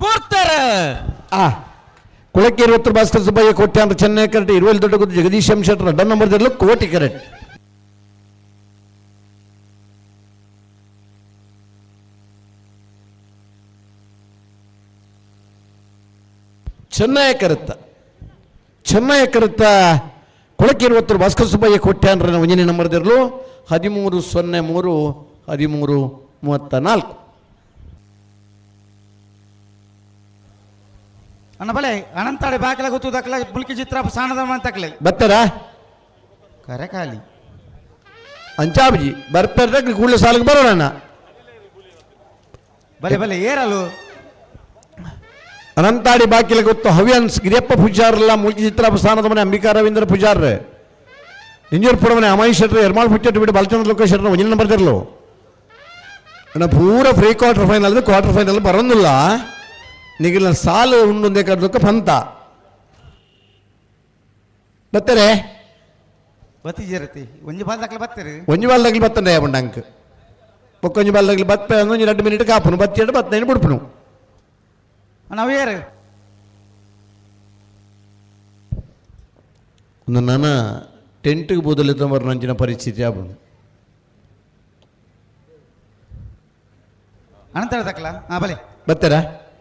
ಬೂರ್ತಾರೆ. ಆ ಕುಳಕೇರಿ ಉತ್ತರ ಭಾಸ್ಕರ ಸುಬ್ಬಯ್ಯ ಕೋಟ್ಯಾಂತರ ಚೆನ್ನೈ ಕರೆಟ್ ಇರುವಲ್ಲಿ ದೊಡ್ಡ ಗುದ್ದು ಜಗದೀಶ್ ಎಂ ಶೆಟ್ಟರ್ ಅಡ್ಡ ನಂಬರ್ದಲ್ಲೂ ಕೋಟಿ ಕರೆಟ್. ಚೆನ್ನೈ ಕರುತ್ತ ಚೆನ್ನೈ ಕರುತ್ತ ಕುಳಕೇರಿ ಉತ್ತರ ಭಾಸ್ಕರ ಸುಬ್ಬಯ್ಯ ಕೋಟ್ಯಾಂತರ ಒಂಜನೇ ನಂಬರ್ದಿರಲು 13:03 13:34. ಅಣ್ಣ ಬಲೆ ಅನಂತಾಡಿ ಬಾಕಲ ಗೊತ್ತು ದಕ್ಕಲ ಮುಲ್ಕಿ ಚಿತ್ರ ಸಾಣದ ತಕ್ಲೆ ಬತ್ತಾರ ಕರೆ ಖಾಲಿ ಅಂಚಾಬಜಿ ಬರ್ಪೆರ್ದ ಕೂಡಲೇ ಸಾಲಿಗೆ ಬರೋಣ. ಬಲೆ ಬಲೆ ಏರಲು ಅನಂತಾಡಿ ಬಾಕಿಲ ಗೊತ್ತು ಹವ್ಯನ್ಸ್ ಗಿರಿಯಪ್ಪ ಪೂಜಾರಲ್ಲ ಮುಲ್ಕಿ ಚಿತ್ರ ಸ್ಥಾನದ ಮನೆ ಅಂಬಿಕಾ ರವೀಂದ್ರ ಪೂಜಾರ್ ಇಂಜೂರ್ಪುರ ಮನೆ ಅಮಾಯಿ ಶೆಟ್ರು ಎರ್ಮಾಳ್ ಪುಚ್ಚಟ್ಟು ಬಿಟ್ಟು ಬಾಲಚಂದ್ರ ಲೋಕೇಶ್ ಶೆಟ್ರು ಒಂಜಿನ ನಂಬರ್ ತಿರ್ಲು. ಅಣ್ಣ ಪೂರ pre quarter final quarter final ಬರೋದಿಲ್ಲ ನಿಗಿಲ್ಲ ಸಾಲು ಉಂಡೊಂದೇ ಕಡ್ದಕ್ಕ ಪಂತ ಬತ್ತಾರೆ ಬತ್ತಿ ಒಂಜಿ ಬಾಲ್ ದಾಖಲೆ ಬತ್ತೀರಿ ಒಂಜಿ ಬಾಲ್ ದಾಖಲೆ ಬತ್ತಂಡೆ ಉಂಡಂಕ್ ಬೊಕ್ಕೊಂಜಿ ಬಾಲ್ ದಾಖಲೆ ಬತ್ತ ಒಂಜಿ 2 ಮಿನಿಟ್ ಕಾಪುನು ಬತ್ತಿ ಬತ್ತೈನು ಬಿಡ್ಪುನು. ನಾವು ಏರು ಒಂದು ನನ್ನ ಟೆಂಟ್ಗೆ ಬೋದಲಿದ್ದ ನಂಚಿನ ಪರಿಸ್ಥಿತಿ ಆಪುಂಡು. ಅನಂತರ ದಾಖಲ ಹಾಂ ಬಲೆ ಬತ್ತಾರ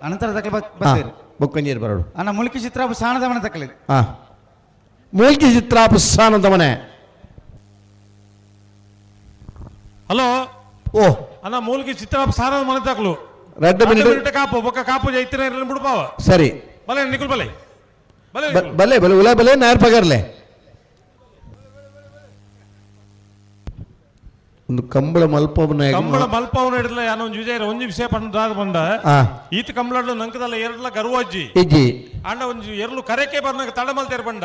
ಅನಂತರ ದಾಖಲೆ ಬತ್ತೀರಿ ಬೊಕ್ಕೊಂಜೇರು ಬರೋಡು. ಅಣ್ಣ ಮುಲ್ಕಿ ಚಿತ್ರ ಸಾಣದ ಮನೆ ತಕ್ಕಲಿ. ಹಾಂ ಮೂಲ್ಕಿ ಚಿತ್ರಾಪ ಸಾಣದ ಮನೆ. ಹಲೋ ಓ ಅಣ್ಣ ಮೂಲ್ಕಿ ಚಿತ್ರಾಪ ಸಾಣದ ಮನೆ ತಕ್ಕಲು 2 ಮಿನಿಟ್ ಕಾಪು ಬೊಕ್ಕ ಕಾಪು ಜೈತಿನ ಬಿಡ್ಪಾವ. ಸರಿ ಬಲೆ ನಿಕುಲ್ ಬಲೆ ಬಲೆ ಬಲೆ ಬಲೆ ಉಲ ಬಲೆ ನಾರ್ ಪಗರ್ಲೆ ಒಂದು ಕಂಬಳ ಮಲ್ಪವನ ಕಂಬಳ ಮಲ್ಪವನ ಹಿಡಿದ್ಲ ಯಾನೋ ಒಂಜಿ ವಿಜಯ ಒಂಜಿ ವಿಷಯ ಪಂಡ ಬಂದ ಈತ ಕಂಬಳಡ್ಲು ನಂಕದಲ್ಲ ಎರಡ್ಲ ಗರ್ವಜ್ಜಿ ಇಜ್ಜಿ ಅಣ್ಣ ಒಂಜಿ ಎರಲು ಕರೆಕೆ ಬಂದಾಗ ತಡಮಲ್ತೇರ್ ಬಂಡ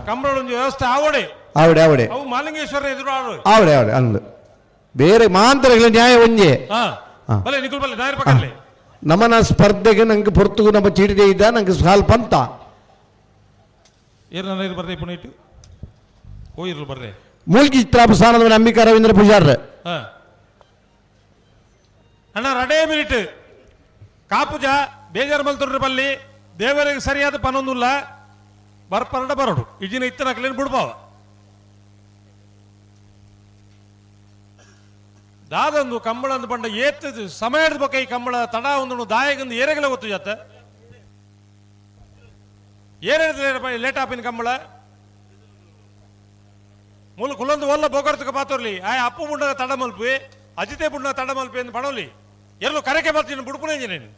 ಕಂಬಳ ಒಂಜಿ ವ್ಯವಸ್ಥೆ ಆವಡೆ ಆವಡೆ ಆವಡೆ ಅವು ಮಾಲಿಂಗೇಶ್ವರ ಎದುರು ಆಡು ಆವಡೆ ಆವಡೆ ಅಂದು ಬೇರೆ ಮಾಂತರಗಳ ನ್ಯಾಯ ಒಂಜೆ ಬಲೆ ನಿಕುಲ್ ಬಲೆ ನಾಯರ್ ಪಕ್ಕದಲ್ಲಿ ನಮನ ಸ್ಪರ್ಧೆಗೆ ನಂಗೆ ಪೊರ್ತುಗು ನಮ್ಮ ಚೀಟಿದೆ ಇದ್ದ ನಂಗೆ ಸ್ವಲ್ಪ ಅಂತ ಏರ್ ಬರ್ರೆ ಪುನೀಟ್ ಹೋಯಿರ್ಲು ಬರ್ರೆ ಮೂಲ್ಕಿ ಚಿತ್ರಾಪ ಸ್ಥಾನದ ಅಂಬಿಕಾ ರವೀಂದ್ರ ಪೂಜಾರ್. ಅಣ್ಣ ರಡೇ ಮಿನಿಟ್ ಕಾಪುಜ ಬೇಜಾರು ಮಲ್ತೊಡ್ರ ಬಲ್ಲಿ ದೇವರಿಗೆ ಸರಿಯಾದ ಪನೊಂದುಲ್ಲ ಬರ್ಪರಡ ಬರೋಡು ಇಜಿನ ಇತ್ತನ ಕ್ಲೀನ್ ಬಿಡ್ಬಾವ ದಾದಂದು ಕಂಬಳ ಅಂದು ಪಂಡ ಏತ್ ಸಮಯದ ಬೊಕ್ಕ ಈ ಕಂಬಳ ತಡ ಒಂದು ದಾಯಗಂದು ಏರೆಗಲ ಗೊತ್ತು ಜಾತ ಏನೇನು ಲೇಟ್ ಆಪಿನ ಕಂಬಳ ಮೂಲ ಕುಲೊಂದು ಒಲ್ಲ ಬೋಗರ್ತಕ ಪಾತೋರ್ಲಿ ಆಯ್ ಅಪ್ಪು ಬುಂಡದ ತಡ ಮಲ್ಪಿ ಅಜಿತೆ ಬುಂಡ ತಡ ಮಲ್ಪಿ ಎಂದು ಪಣೋಲಿ ಎಲ್ಲೂ ಕರೆಕೆ ಬರ್ತೀನಿ ಬುಡ್ಪುನೇ ನೀನು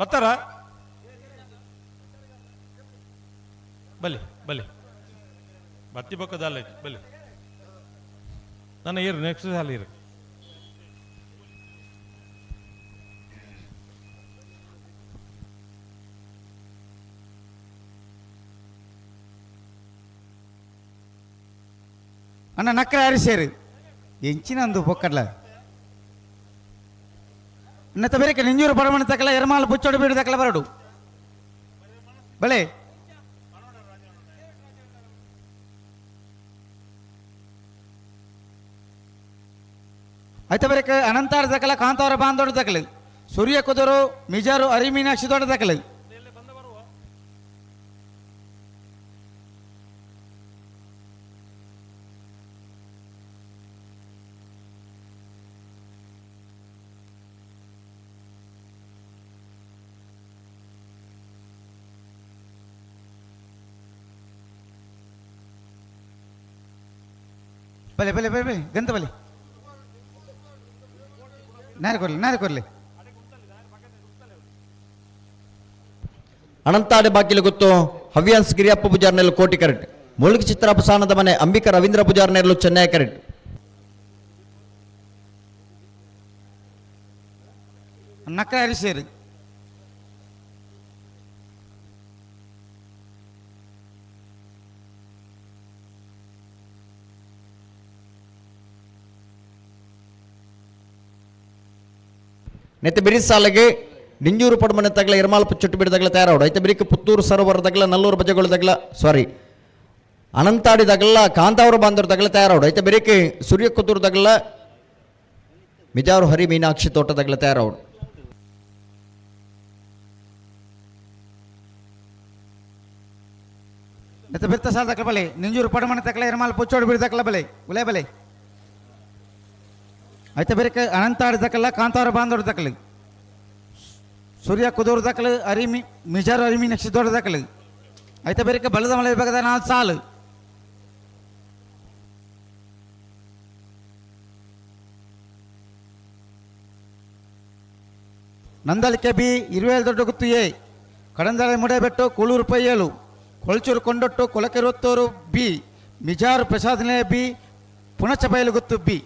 ಬರ್ತಾರ ಬಲಿ ಬಲಿ ಬತ್ತಿ ಬೊಕ್ಕದಲ್ಲ ಬಲಿ ನನ್ನ ಇರು ನೆಕ್ಸ್ಟ್ ಸಾಲ ಇರು. ಅಣ್ಣ ನಕ್ರೆ ಅರಿಸೇರು ಎಂಚಿನಂದು ಪೊಕ್ಕಡ್ಲ ಅನ್ನತ ಬೇರೆ ನಿಂಜೂರು ಬಡಮಣ ತಕಲ ಎರ್ಮಾಲ್ ಬುಚ್ಚೋಡು ಬೀಡು ತಕಲ ಬರಡು ಬಳೆ ಐತ ಬೇರೆ ಅನಂತಾರ ತಕಲ ಕಾಂತಾವರ ಬಾಂದೋಡು ತಕಲು ಸೂರ್ಯ ಕುದುರು ಮಿಜಾರು ಅರಿಮೀನಾಕ್ಷಿ ದೊಡ್ಡ ತಕಲು. ಬಲೆ ಬಲೆ ಬಲೆ ಬಲೆ ಗಂತ ಬಲೆ ನಾರು ಕೊರ್ಲಿ ನಾರು ಕೊರ್ಲಿ. ಅನಂತಾಡಿ ಬಾಕಿಲು ಗೊತ್ತು ಹವ್ಯಾನ್ಸ್ ಗಿರಿಯಪ್ಪ ಪೂಜಾರ್ನೆಲ್ಲ ಕೋಟಿ ಕರೆಕ್ಟ್ ಮುಳುಗಿ ಚಿತ್ರಾಪಸಾನದ ಮನೆ ಅಂಬಿಕಾ ರವೀಂದ್ರ ಪೂಜಾರ್ನೆಲ್ಲೂ ಚೆನ್ನೈ ಕರೆಕ್ಟ್. ನಕ್ರ ಅರಿಸೇರು ನೆತ್ತೆ ಬಿರಿಸಾಲೆಗೆ ನಿಂಜೂರು ಪಡಮನೆ ತಗಲ ಎರ್ಮಾಲ್ಪ ಚುಟ್ಟು ಬಿಡದಗಲ ತಯಾರಾವಡು ಐತೆ ಬಿರಿಕ್ ಪುತ್ತೂರು ಸರೋವರ ತಗಲ ನಲ್ಲೂರು ಬಜಗಳು ತಗಲ ಸಾರಿ ಅನಂತಾಡಿ ತಗಲ ಕಾಂತಾವರ ಬಾಂಧವ್ರ ತಗಲ ತಯಾರಾವಡು ಐತೆ ಬಿರಿಕ್ ಸೂರ್ಯ ಕುತ್ತೂರು ತಗಲ Mijar Hari Meenakshi ತೋಟದಗ್ಲ ತಯಾರವಡು. ನೆತ್ತ ಬಿರ್ತ ಸಾಲ ತಕ್ಕಲ ಬಲೆ ನಿಂಜೂರು ಪಡಮಣ ತಕ್ಕಲ ಎರ್ಮಾಲ್ ಪುಚ್ಚೋಡು ಬಿಡಿ ತಕ್ಕಲ ಬಲೆ ಉಲೇ ಬಲೆ ಐತ ಬೇರೆ ಅನಂತಾಡಿ ತಕ್ಕಲ್ಲ ಕಾಂತಾರ ಬಾಂದೋಡು ತಕ್ಕಲು ಸೂರ್ಯ ಕುದೂರು ತಕ್ಕಲು ಅರಿಮಿ ಮಿಜಾರು ಅರಿಮಿ ನಕ್ಷಿದೋಡು ತಕ್ಕಲು ಐತ ಬೇರೆ ಬಲದ ಮಳೆ ಬೇಕಾದ ನಾಲ್ಕು ಸಾಲು. ನಂದಲಿಕೆ ಬಿ ಇರುವೇಳು ದೊಡ್ಡ ಗುತ್ತು ಎ ಕಡಂದಳೆ ಮುಡೇಬೆಟ್ಟು ಕೂಳೂರು ಪೈಯೇಳು ಕೊಳಚೂರು ಕೊಂಡೊಟ್ಟು ಕೊಲಕೆರೊತ್ತೂರು ಬಿ ಮಿಜಾರು ಪ್ರಸಾದ್ ನಿಲಯ ಬಿ ಪುಣಚಬೈಲು ಗುತ್ತು ಬಿ.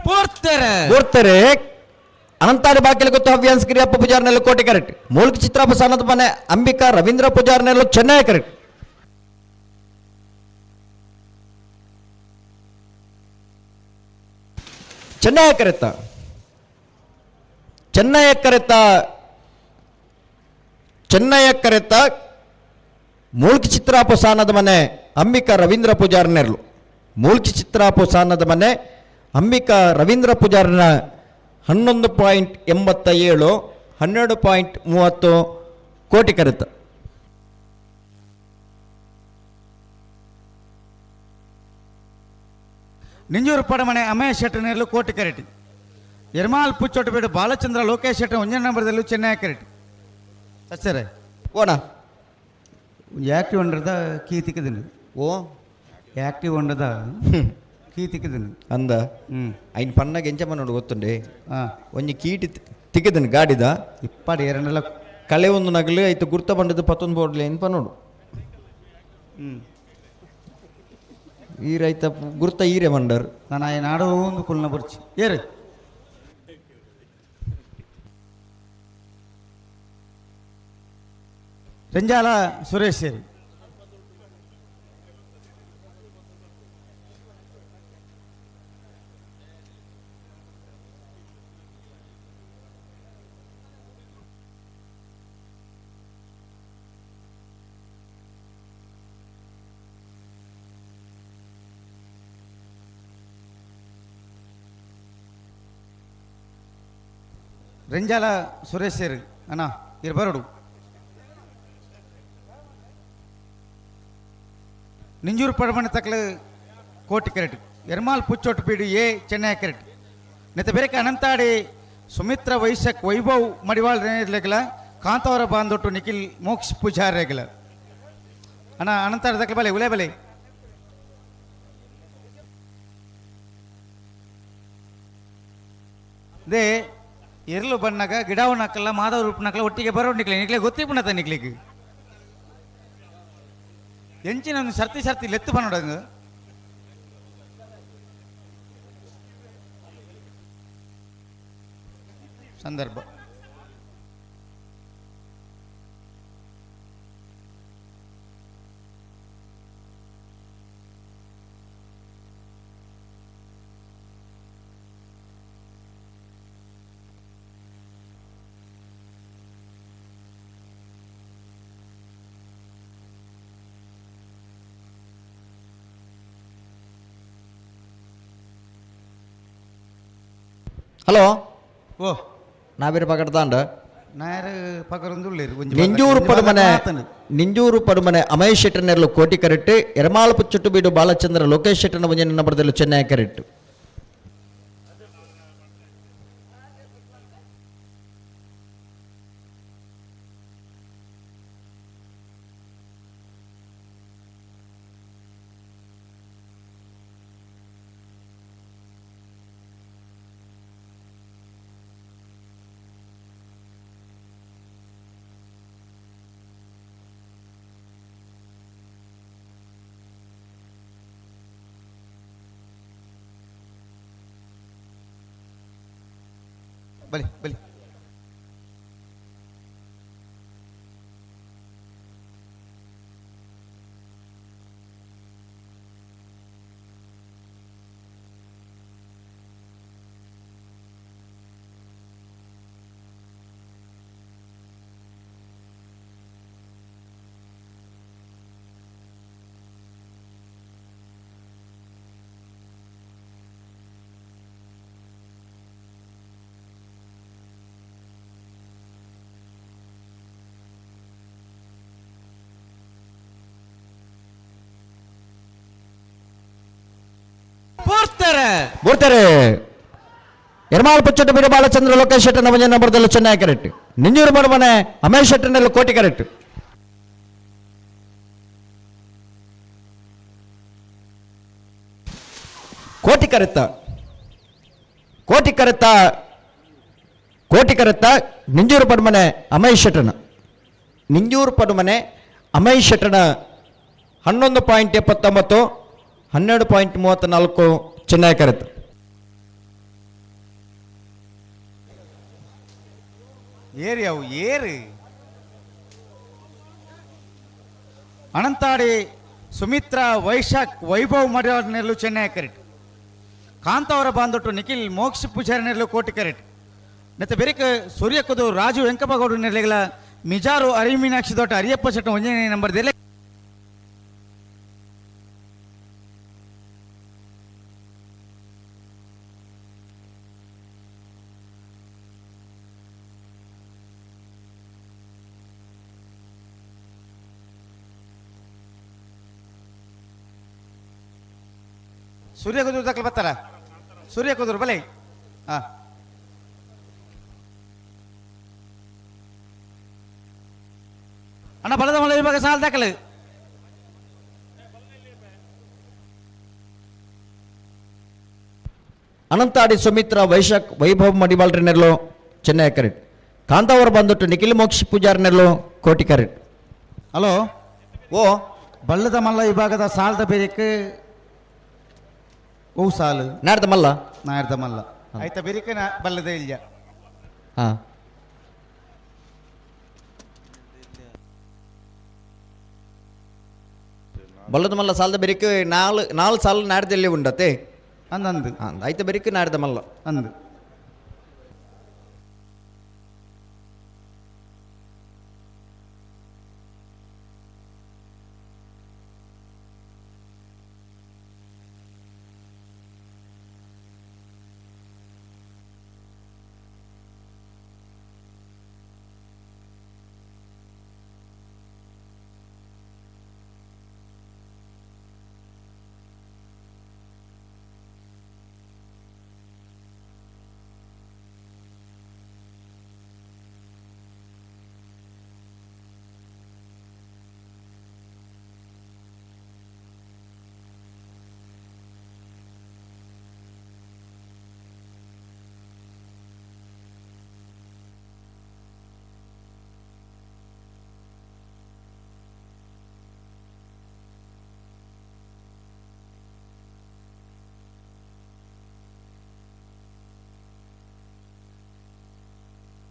ಬೋರ್ತಾರೆ ಅನಂತಾರಿ ಬಾಕಿಲ ಗೊತ್ತು ಹವ್ಯಾನ್ಸ್ ಗಿರಿಯಪ್ಪ ಪೂಜಾರ್ನೆಲ್ಲ ಕೋಟೆ ಕರೆಕ್ಟ್. ಮೂಲ್ಕ ಚಿತ್ರಾಪ ಸನದ ಮನೆ ಅಂಬಿಕಾ ರವೀಂದ್ರ ಪೂಜಾರ್ನೆಲ್ಲ ಚೆನ್ನೈ ಕರೆಕ್ಟ್. ಚೆನ್ನೈ ಕರೆತ್ತ ಚೆನ್ನೈ ಕರೆತ್ತ ಚೆನ್ನೈ ಕರೆತ್ತ ಮೂಲ್ಕಿ ಚಿತ್ರಾಪ ಸಾನದ ಮನೆ ಅಂಬಿಕಾ ರವೀಂದ್ರ ಪೂಜಾರ್ನೆರ್ಲು. ಮೂಲ್ಕಿ ಚಿತ್ರಾಪ ಸಾನದ ಮನೆ ಅಂಬಿಕಾ ರವೀಂದ್ರ ಪೂಜಾರ್ನ 11.87 12.30 ಕೋಟಿ ಕರೆತ. ನಿಂಜೂರು ಪಡಮನೆ ಅಮಯ ಶೆಟ್ಟರ್ನೆರ್ಲು ಕೋಟಿ ಕರೆಟಿ. ಎರ್ಮಾಲ್ ಪುಚ್ಚೊಟ್ಟಬೇಡು ಬಾಲಚಂದ್ರ ಲೋಕೇಶ್ ಶೆಟ್ಟರ್ ಒಂಜನೇ ನಂಬರ್ದಲ್ಲೂ ಚೆನ್ನೈ ಕರೆಟಿ. ಸರಿ ಓಣ ಆ್ಯಕ್ಟಿವ್ ಒಂಡ್ರದ ಕೀ ತಿಕ್ಕದಿನಿ. ಓ ಆ್ಯಕ್ಟಿವ್ ಒಂಡದ ಕೀ ತಿಕ್ಕದಿನಿ ಅಂದ ಐನ್ ಪನ್ನಾಗ ಎಂಚ ಮನ್ನೋಡು ಗೊತ್ತುಂಡೆ ಒಂಜಿ ಕೀಟಿ ತಿಕ್ಕದನಿ ಗಾಡಿದ ಇಪ್ಪಾಡಿ ಎರಡಲ್ಲ ಕಳೆ ಒಂದು ನಗಲು ಐತು ಗುರ್ತ ಬಂಡದು ಪತ್ತೊಂದು ಬೋರ್ಡ್ಲೆ ಏನು ಪನ್ನೋಡು. ಈ ರೈತ ಗುರ್ತ ಈರೆ ಮಂಡರ್ ನಾನು ಈ ನಾಡು ಒಂದು ಕುಲ್ನ ಬರ್ಚಿ ಏರು ರಂಜಾಲ ಸುರೇಶ್ ಸೇರಿ ರಂಜಾಲ ಸುರೇಶ್ ಸೇರಿ ಅಣ್ಣ ಇರ್ಬರಡು. ನಿಂಜೂರು ಪಡಮಣ ತಕ್ಕಲು ಕೋಟಿ ಕರೆಟ್. ಎರ್ಮಾಲ್ ಪುಚ್ಚೊಟ್ಟು ಪೀಡು ಎ ಚೆನ್ನೈ ಕರೆಟ್. ನೆತ್ತ ಬೇರೆಕ ಅನಂತಾಡಿ ಸುಮಿತ್ರ ವೈಶಕ್ ವೈಭವ್ ಮಡಿವಾಳ್ ರೇಗ್ಲ ಕಾಂತಾವರ ಬಾಂದೊಟ್ಟು ನಿಖಿಲ್ ಮೋಕ್ಷ ಪೂಜಾರ್ ರೇಗ್ಲ. ಅಣ್ಣ ಅನಂತರ ದಕ್ಕಲ ಬಲೆ ಉಲೆ ಬಲೆ. They ಎರ್ಲು ಬಣ್ಣಗ ಗಿಡವನಕ್ಕಲ್ಲ ಮಾಧವ ರೂಪನಕ್ಕಲ್ಲ ಒಟ್ಟಿಗೆ ಬರೋ ನಿಕ್ಲೆ ನಿಕ್ಲೆ ಗೊತ್ತಿಪ್ಪುಣತ ನಿಕ್ಲಿಗೆ ಎಂಚಿನ ಒಂದು ಸರ್ತಿ ಸರ್ತಿ ಲೆತ್ತು ಬನ್ನೋಡಂಗ. ಸಂದರ್ಭ ಹಲೋ ಓ ನಾವಿರ ಪಕಡ್ತಾಂಡ ನಾಯರ್ ಪಕರೊಂದುಳ್ಳೇರು ನಿಂಜೂರು ಪಡುಮನೆ ನಿಂಜೂರು ಪಡುಮನೆ ಅಮಯ್ ಶೆಟ್ಟರ್ನೆರ್ಲು ಕೋಟಿ ಕರೆಕ್ಟ್ ಎರಮಾಳಪು ಚುಟ್ಟುಬೀಡು ಬಾಲಚಂದ್ರ ಲೋಕೇಶ್ ಶೆಟ್ಟರ್ನ ಒಂಜಿ ನಂಬರ್ದಲ್ಲೂ ಚೆನ್ನೈ ಕರೆಕ್ಟ್. ಬಲಿ ಬಲಿ ಬರ್ತಾರೆ. ಎರ್ಮಾಲ್ ಪುಚ್ಚಟ್ಟು ಬೀರು ಬಾಲಚಂದ್ರ ಲೋಕೇಶ್ ಶೆಟ್ಟರ್ನ ಒಂಜಿ ನಂಬರ್ದಲ್ಲೂ ಚೆನ್ನೈ ಕರೆಕ್ಟ್. ನಿಂಜೂರು ಪಡುಮನೆ ಅಮಯ್ ಶೆಟ್ಟರ್ನೆಲ್ಲ ಕೋಟಿ ಕರೆಕ್ಟ್. ಕೋಟಿ ಕರೆತ್ತ ಕೋಟಿ ಕರೆತ್ತ ಕೋಟಿ ಕರೆತ್ತ ನಿಂಜೂರು ಪಡುಮನೆ ಅಮಯ್ ಶೆಟ್ಟರ್ನ ನಿಂಜೂರು ಪಡುಮನೆ ಅಮಯ್ ಶೆಟ್ಟರ್ನ 11.79 12.34 ಚೆನ್ನೈ ಕರೆತ. ಏರಿ ಅವು ಏರು. ಅನಂತಾಡಿ ಸುಮಿತ್ರಾ ವೈಶಾಖ್ ವೈಭವ್ ಮಡಿವಾಳನೆರ್ಲು ಚೆನ್ನೈ ಕರೆಟ್. ಕಾಂತಾವರ ಬಾಂದೊಟ್ಟು ನಿಖಿಲ್ ಮೋಕ್ಷ ಪೂಜಾರಿ ನೆರ್ಲು ಕೋಟಿ ಕರೆಟ್. ನೆತ್ತ ಬೆರಿಕ ಸೂರ್ಯಕದು ರಾಜು ವೆಂಕಪ್ಪಗೌಡ ನೆರ್ಲಿಗಳ ಮಿಜಾರು ಅರಿಮೀನಾಕ್ಷಿ ದೊಟ್ಟ ಅರಿಯಪ್ಪ ಶೆಟ್ಟ ಒಂಜನೇ ನಂಬರ್ ದೆಲೆ. ಸೂರ್ಯ ಕುದುರು ತಕ್ಕಲು ಬರ್ತಾರ ಸೂರ್ಯ ಕುದುರು ಬಲೆ. ಹಾ ಅಣ್ಣ ಬಲದ ಮಳೆ ವಿಭಾಗ ಸಾಲ ದಾಖಲೆ. ಅನಂತಾಡಿ ಸುಮಿತ್ರಾ ವೈಶಾಖ್ ವೈಭವ್ ಮಡಿವಾಳ್ರನೆರ್ಲು ಚೆನ್ನೈ ಕರೆಕ್ಟ್. ಕಾಂತಾವರ ಬಂದೊಟ್ಟು ನಿಖಿಲ್ ಮೋಕ್ಷ ಪೂಜಾರ್ನೆರ್ಲು ಕೋಟಿ ಕರೆಕ್ಟ್. ಹಲೋ ಓ ಬಲ್ಲದ ಮಲ್ಲ ವಿಭಾಗದ ಸಾಲದ ಬೇರೆಕ್ ಓ ಸಾಲು ನಾಡ್ದ ಮಲ್ಲ ನಾಡ್ದ ಮಲ್ಲ ಆಯ್ತಾ ಬೇರೆಕ್ ನಾ ಬಲ್ಲದ ಇಲ್ಲ. ಹಾ ಬಲ್ಲದ ಮಲ್ಲ ಸಾಲದ ಬೆರಿಕ್ ನಾಲ್ ನಾಲ್ ಸಾಲು ನಾಡ್ದಲ್ಲಿ ಉಂಡತೆ ಅಂದಂದು ಆಯ್ತು ಬೆರಿಕ್ ನಾಡ್ದ ಮಲ್ಲ ಅಂದು.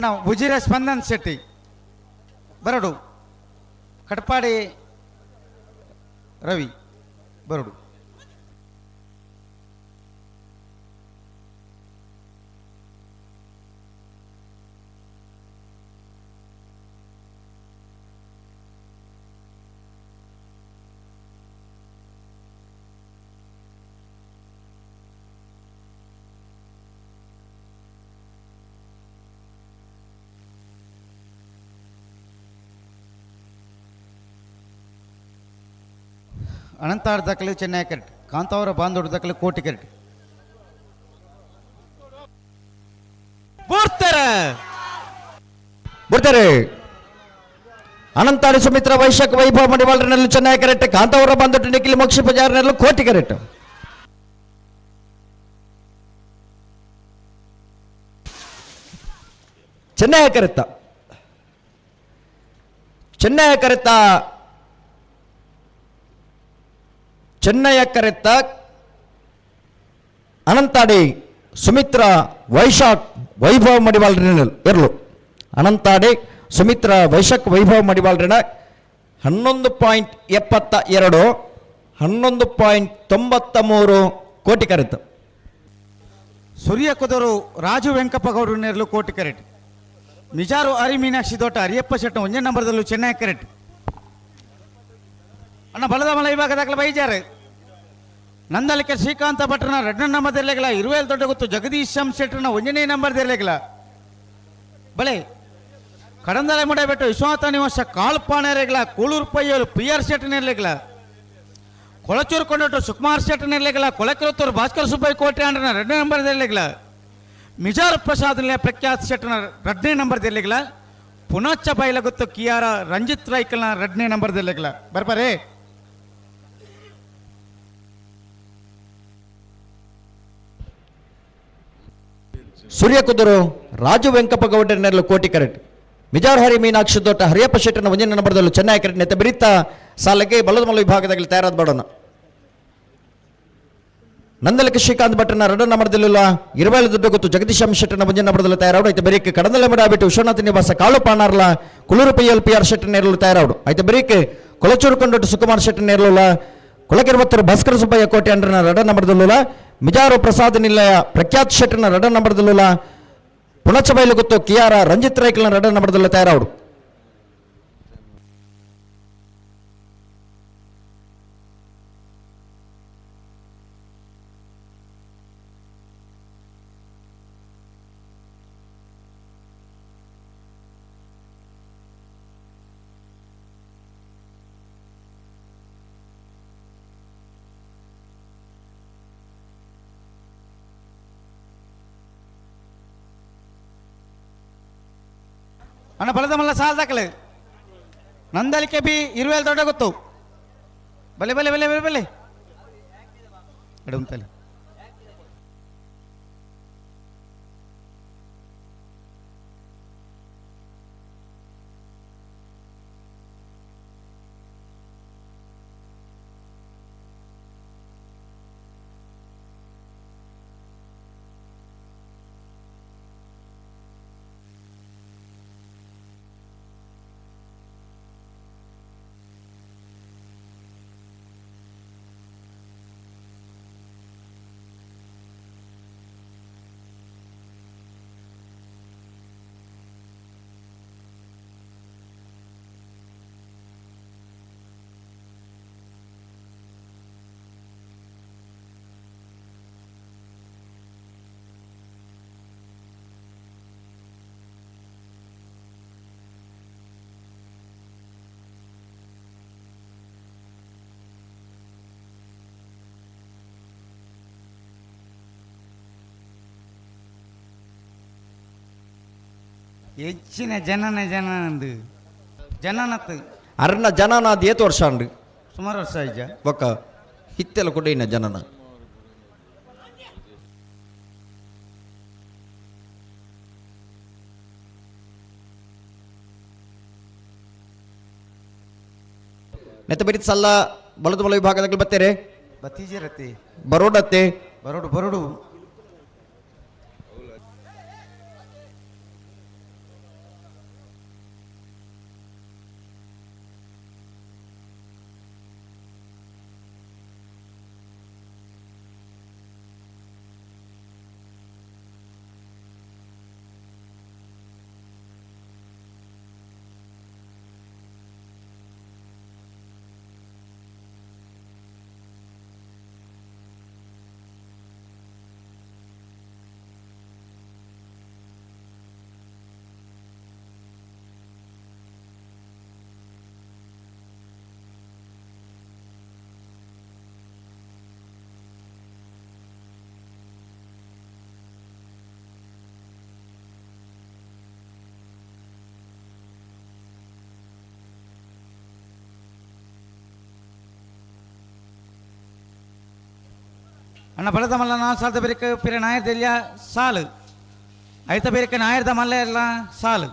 ನಾವು ಉಜಿರೆ ಸ್ಪಂದನ್ ಶೆಟ್ಟಿ ಬರಡು ಕಟಪಾಡಿ ರವಿ ಬರಡು. ಅನಂತಾರ್ ದಾಖಲೆ ಚೆನ್ನೈ ಕರೆಕ್ಟ್, ಕಾಂತಾವರ ಬಾಂದೋಡ್ ದಾಖಲೆ ಕೋಟಿ ಕರೆಕ್ಟ್. ಬರ್ತಾರೆ ಬರ್ತಾರೆ. ಅನಂತಾಡಿ ಸುಮಿತ್ರ ವೈಶಾಖ ವೈಭವ ಮಡಿವಾಳರಿನಲ್ಲಿ ಚೆನ್ನೈ ಕರೆಕ್ಟ್, ಕಾಂತಾವರ ಬಾಂದೋಡ್ ನಿಖಿಲ್ ಮೋಕ್ಷ ಪೂಜಾರಿನಲ್ಲಿ ಕೋಟಿ ಕರೆಕ್ಟ್. ಚೆನ್ನೈ ಕರೆತ್ತ, ಚೆನ್ನೈ ಕರೆತ್ತ, ಚೆನ್ನಯ ಕರೆತ್ತ ಅನಂತಾಡಿ ಸುಮಿತ್ರ ವೈಶಾಖ್ ವೈಭವ ಮಡಿವಾಳರಿನ ಇರಲು. ಅನಂತಾಡಿ ಸುಮಿತ್ರ ವೈಶಾಖ್ ವೈಭವ ಮಡಿವಾಳರಿನ 11.72, 11.93 ಕೋಟಿ ಕರೆತ. ಸೂರ್ಯ ಕುದರು ರಾಜು ವೆಂಕಪ್ಪ ಗೌಡರು ನೆರಳು ಕೋಟಿ ಕರೆಟ್. ಮಿಜಾರು ಹರಿ ಮೀನಾಕ್ಷಿ ದೋಟ ಹರಿಯಪ್ಪ ಶೆಟ್ಟ ಒಂದೇ ನಂಬರ್ದಲ್ಲೂ ಚೆನ್ನೈ ಕರೆಟ್. ಅಣ್ಣ ಬಲದ ಮಲ ವಿಭಾಗ ದಾಖಲೆ ಬೈಜಾರು. ನಂದಲಿಕೆ ಶ್ರೀಕಾಂತ ಭಟ್ರನ ಎರಡನೇ ನಂಬರ್ ಇರಲಿಲ್ಲ. ಇರುವೇಲ್ ದೊಡ್ಡ ಗೊತ್ತು ಜಗದೀಶ್ ಎಂ ಶೆಟ್ಟರ್ನ ಒಂದನೇ ನಂಬರ್ ಇರಲಿಲ್ಲ. ಬಳೆ ಕಡಂದಲೆ ಮುಡಬಿಟ್ಟು ವಿಶ್ವನಾಥ ನಿವಾಸ ಕಾಳುಪಾಣೆರಗಿಲ್ಲ. ಕೂಳೂರು ಪೈಯಲು ಪಿ ಆರ್ ಶೆಟ್ಟನ್ ಇರಲಿಲ್ಲ. ಕೊಳಚೂರು ಕೊಂಡಟ್ಟು ಸುಕುಮಾರ್ ಶೆಟ್ಟನ್ ಇರಲಿಲ್ಲ. ಕೊಳಕಿರುತ್ತೂರು ಭಾಸ್ಕರ್ ಸುಬ್ಬಯ್ಯ ಕೋಟೆ ಅಂಡ್ರನ ಎರಡನೇ ನಂಬರ್ ಇರಲಿಲ್ಲ. ಮಿಜಾರು ಪ್ರಸಾದ್ ಪ್ರಖ್ಯಾತ್ ಶೆಟ್ಟನ ಎರಡನೇ ನಂಬರ್ ಇರಲಿಲ್ಲ. ಪುನಶ್ಚ ಬೈಲಗುತ್ತು ಕಿಯಾರ ರಂಜಿತ್ ರೈಕಲ್ನ ಎರಡನೇ ನಂಬರ್ ಇರಲಿಲ್ಲ. ಬರ್ಬಾರೇ. ಸೂರ್ಯ ಕುದುರು ರಾಜು ವೆಂಕಪ್ಪ ಗೌಡರನೆಲ್ಲ ಕೋಟಿ ಕರೆಕ್ಟ್. ಮಿಜಾರ್ ಹರಿ ಮೀನಾಕ್ಷಿ ದೋಟ ಹರಿಯಪ್ಪ ಶೆಟ್ಟನ ಒಂದನೇ ನಂಬರ್ದಲ್ಲೂ ಚೆನ್ನೈ ಕರೆಕ್ಟ್. ನೆತ್ತ ಬಿರಿತ ಸಾಲಕ್ಕೆ ಬಲದಮಲ ವಿಭಾಗದಲ್ಲಿ ತಯಾರಾದ ಬಡೋಣ. ನಂದಲಕ್ಕೆ ಶ್ರೀಕಾಂತ್ ಭಟ್ರನ ಎರಡನೇ ನಂಬರ್ದಲ್ಲಿಲ್ಲ. ಇರುವೇಲು ದೊಡ್ಡ ಗೊತ್ತು ಜಗದೀಶ್ ಎಂ ಶೆಟ್ಟನ ಒಂದನೇ ನಂಬರ್ದಲ್ಲಿ ತಯಾರಾಡು. ಐತೆ ಬರೀಕ್ ಕಡಂದಲೆ ಬಿಟ್ಟು ವಿಶ್ವನಾಥ ನಿವಾಸ ಕಾಳು ಪಾನಾರ್ಲ Kuluru P L P R ಶೆಟ್ಟನ ಇರಲು ತಯಾರಾಡು. ಐತೆ ಬರೀಕ್ ಕೊಳಚೂರು ಕೊಂಡೊಟ್ಟು ಸುಕುಮಾರ್ ಶೆಟ್ಟನ ಇರಲಿಲ್ಲ. ಕೊಳಕಿರುವತ್ತರು ಭಾಸ್ಕರ ಸುಬ್ಬಯ್ಯ ಕೋಟೆ ಅಂಡ್ರನ ಎರಡನೇ ನಂಬರ್ದಲ್ಲಿಲ್ಲ. ಮಿಜಾರು ಪ್ರಸಾದ್ ನಿಲಯ ಪ್ರಖ್ಯಾತ್ ಶೆಟ್ಟನ ಎರಡನೇ ನಂಬರ್ದಲ್ಲಿಲ್ಲ. ಪುಣಚಬೈಲು ಗೊತ್ತು ಕಿಯಾರ ರಂಜಿತ್ ರೈಕಲ್ನ ಎರಡನೇ ನಂಬರ್ದಲ್ಲಿ ತಯಾರಾಡು. ಅಣ್ಣ ಬಲದ ಮಲ್ಲ ಸಾಲ ದಾಖಲೆ. ನಂದಲಿಕೆ ಬಿ ಇರುವೇಲ್ ದೊಡ್ಡ ಗೊತ್ತು. ಬಲೆ ಬಲೆ ಬಲೆ ಬಲೆ ಬಲೆ ಎಡುಂತಲೆ. ಹೆಚ್ಚಿನ ಜನನ ಜನನಂದು ಜನನತ್ತು ಅರ್ನ ಜನನ ಅದು ಏತು ವರ್ಷ ಅಂಡು ಸುಮಾರು ವರ್ಷ ಆಯ್ಜ ಬೊಕ್ಕ ಹಿತ್ತೆಲ್ಲ ಕೊಡಿನ ಜನನ ನೆತ್ತ ಬರೀ ಸಲ್ಲ ಬಲದ ಬಲ ವಿಭಾಗದಲ್ಲಿ ಬತ್ತೇರೆ ಬತ್ತೀಜಿರತಿ ಬರೋಡತ್ತೆ ಬರೋಡು ಬರೋಡು. ಅಣ್ಣ ಬಲದ ಮಲ್ಲ ನಾಲ್ ಸಾಲದ ಬೇರೆ ಪಿರ ನಾಯರ್ದೆಲ್ಲ ಸಾಲು ಐತ ಬೇರೆ ನಾಯರ್ದ ಮಲ್ಲ ಎಲ್ಲ ಸಾಲು.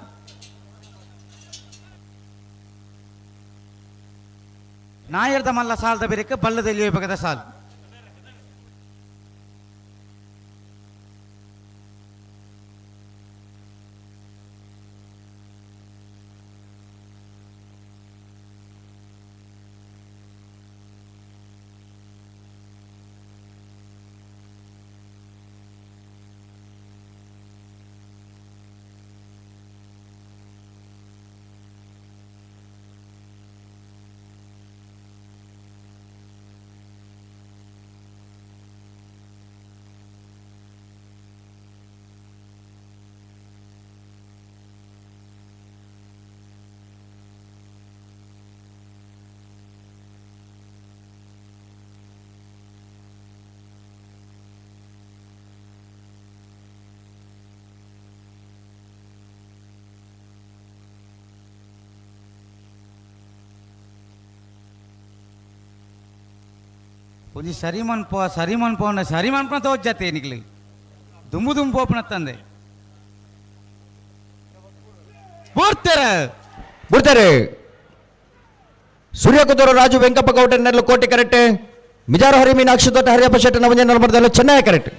ನಾಯರ್ದ ಮಲ್ಲ ಸಾಲದ ಬೇರೆ ಬಲ್ಲದಲ್ಲಿ ವಿಭಾಗದ ಸಾಲು. ಒಂಜಿ ಸರಿಮನ್ ಪೋ ಸರಿಮನ್ ಪೋನ ಸರಿಮನ್ ಪೋನ ತೋಜಾತೆ ನಿಕ್ಲೆ ದುಂಬು ದುಂಬು ಪೋಪನ ತಂದೆ ಬುಡ್ತಾರೆ ಬುಡ್ತಾರೆ. ಸೂರ್ಯಕುದೂರು ರಾಜು ವೆಂಕಪ್ಪ ಗೌಡ ನೆರಳು ಕೋಟೆ ಕರೆಕ್ಟ್. ಮಿಜಾರು ಹರಿ ಮೀನಾಕ್ಷಿ ತೋಟ ಹರಿಯಪ್ಪ ಶೆಟ್ಟಿ ನವಂಜನ ನಂಬರ್ದಲ್ಲೂ ಚೆನ್ನೈ ಕರೆಕ್ಟ್.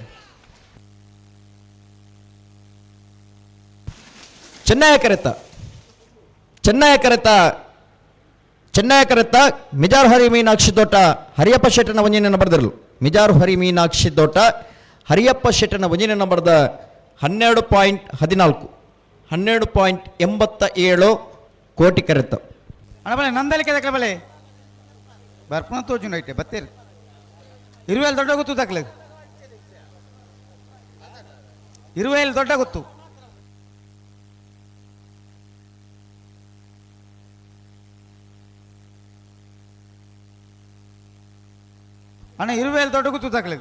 ಚೆನ್ನೈ ಕರೆತ ಚೆನ್ನೈ ಕರೆತ ಚೆನ್ನೈ ಕರೆತ ಮಿಜಾರು ಹರಿ ಮೀನಾಕ್ಷಿ ತೋಟ ಹರಿಯಪ್ಪ ಶೆಟ್ಟನ ಒಂಜಿನ ನಂಬರ್ದಲ್ಲೂ ಮಿಜಾರು ಹರಿ ಮೀನಾಕ್ಷಿ ತೋಟ ಹರಿಯಪ್ಪ ಶೆಟ್ಟನ ಒಂಜಿನ ನಂಬರ್ದ 12.14 12.87 ಕೋಟಿ ಕರೆತ. ಅಣ್ಣ ಬಲೆ ನಂದಲಿಕೆ ದಕ್ಕಲ ಬಲೆ ಬರ್ಪಣ ತೋಜು ಐಟೆ ಬತ್ತೀರಿ ಇರುವೇಲ್ ದೊಡ್ಡ ಗೊತ್ತು ದಾಖಲೆ ಇರುವೇಲ್ ದೊಡ್ಡ ಗೊತ್ತು. ಅಣ್ಣ ಇರುವೇಲ್ ದೊಡ್ಡ ಗೊತ್ತು ದಾಖಲೆ.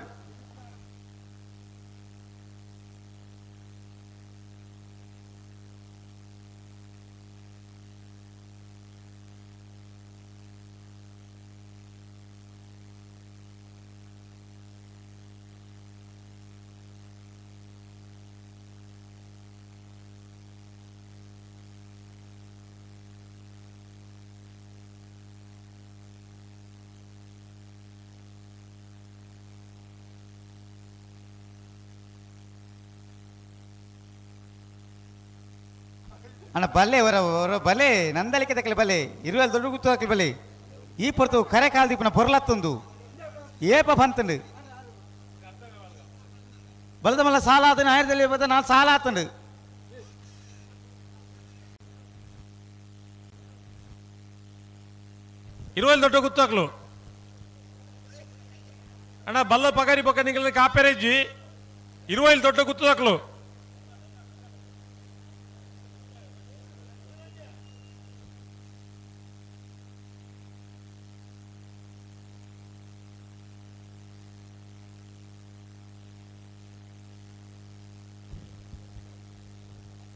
ಅಣ್ಣ ಬಲ್ಲೆ ಹೊರ ಹೊರ ಬಲೆ ನಂದಲಿಕೆ ತಕ್ಕಲೆ ಬಲೆ ಇರುವಲ್ಲಿ ದೊಡ್ಡ ಗುತ್ತು ಹಾಕಲಿ ಬಲೆ ಈ ಪೊರ್ತು ಕರೆ ಕಾಲ್ದಿಪ್ಪನ ಪೊರ್ಲತ್ತೊಂದು ಏಪ ಬಂತಂಡು ಬಲದ ಮಲ್ಲ ಸಾಲ ಆತನ ಆಯರದಲ್ಲಿ ಬದ ನಾನು ಸಾಲ ಆತಂಡು. ಇರುವಲ್ಲಿ ದೊಡ್ಡ ಗುತ್ತು ಹಾಕ್ಲು ಅಣ್ಣ ಬಲ್ಲ ಪಗಾರಿ ಪಕ್ಕ ನಿಂಗಲ ಕಾಪೆರೆಜ್ಜಿ ಇರುವಲ್ಲಿ ದೊಡ್ಡ ಗುತ್ತು ಹಾಕ್ಲು.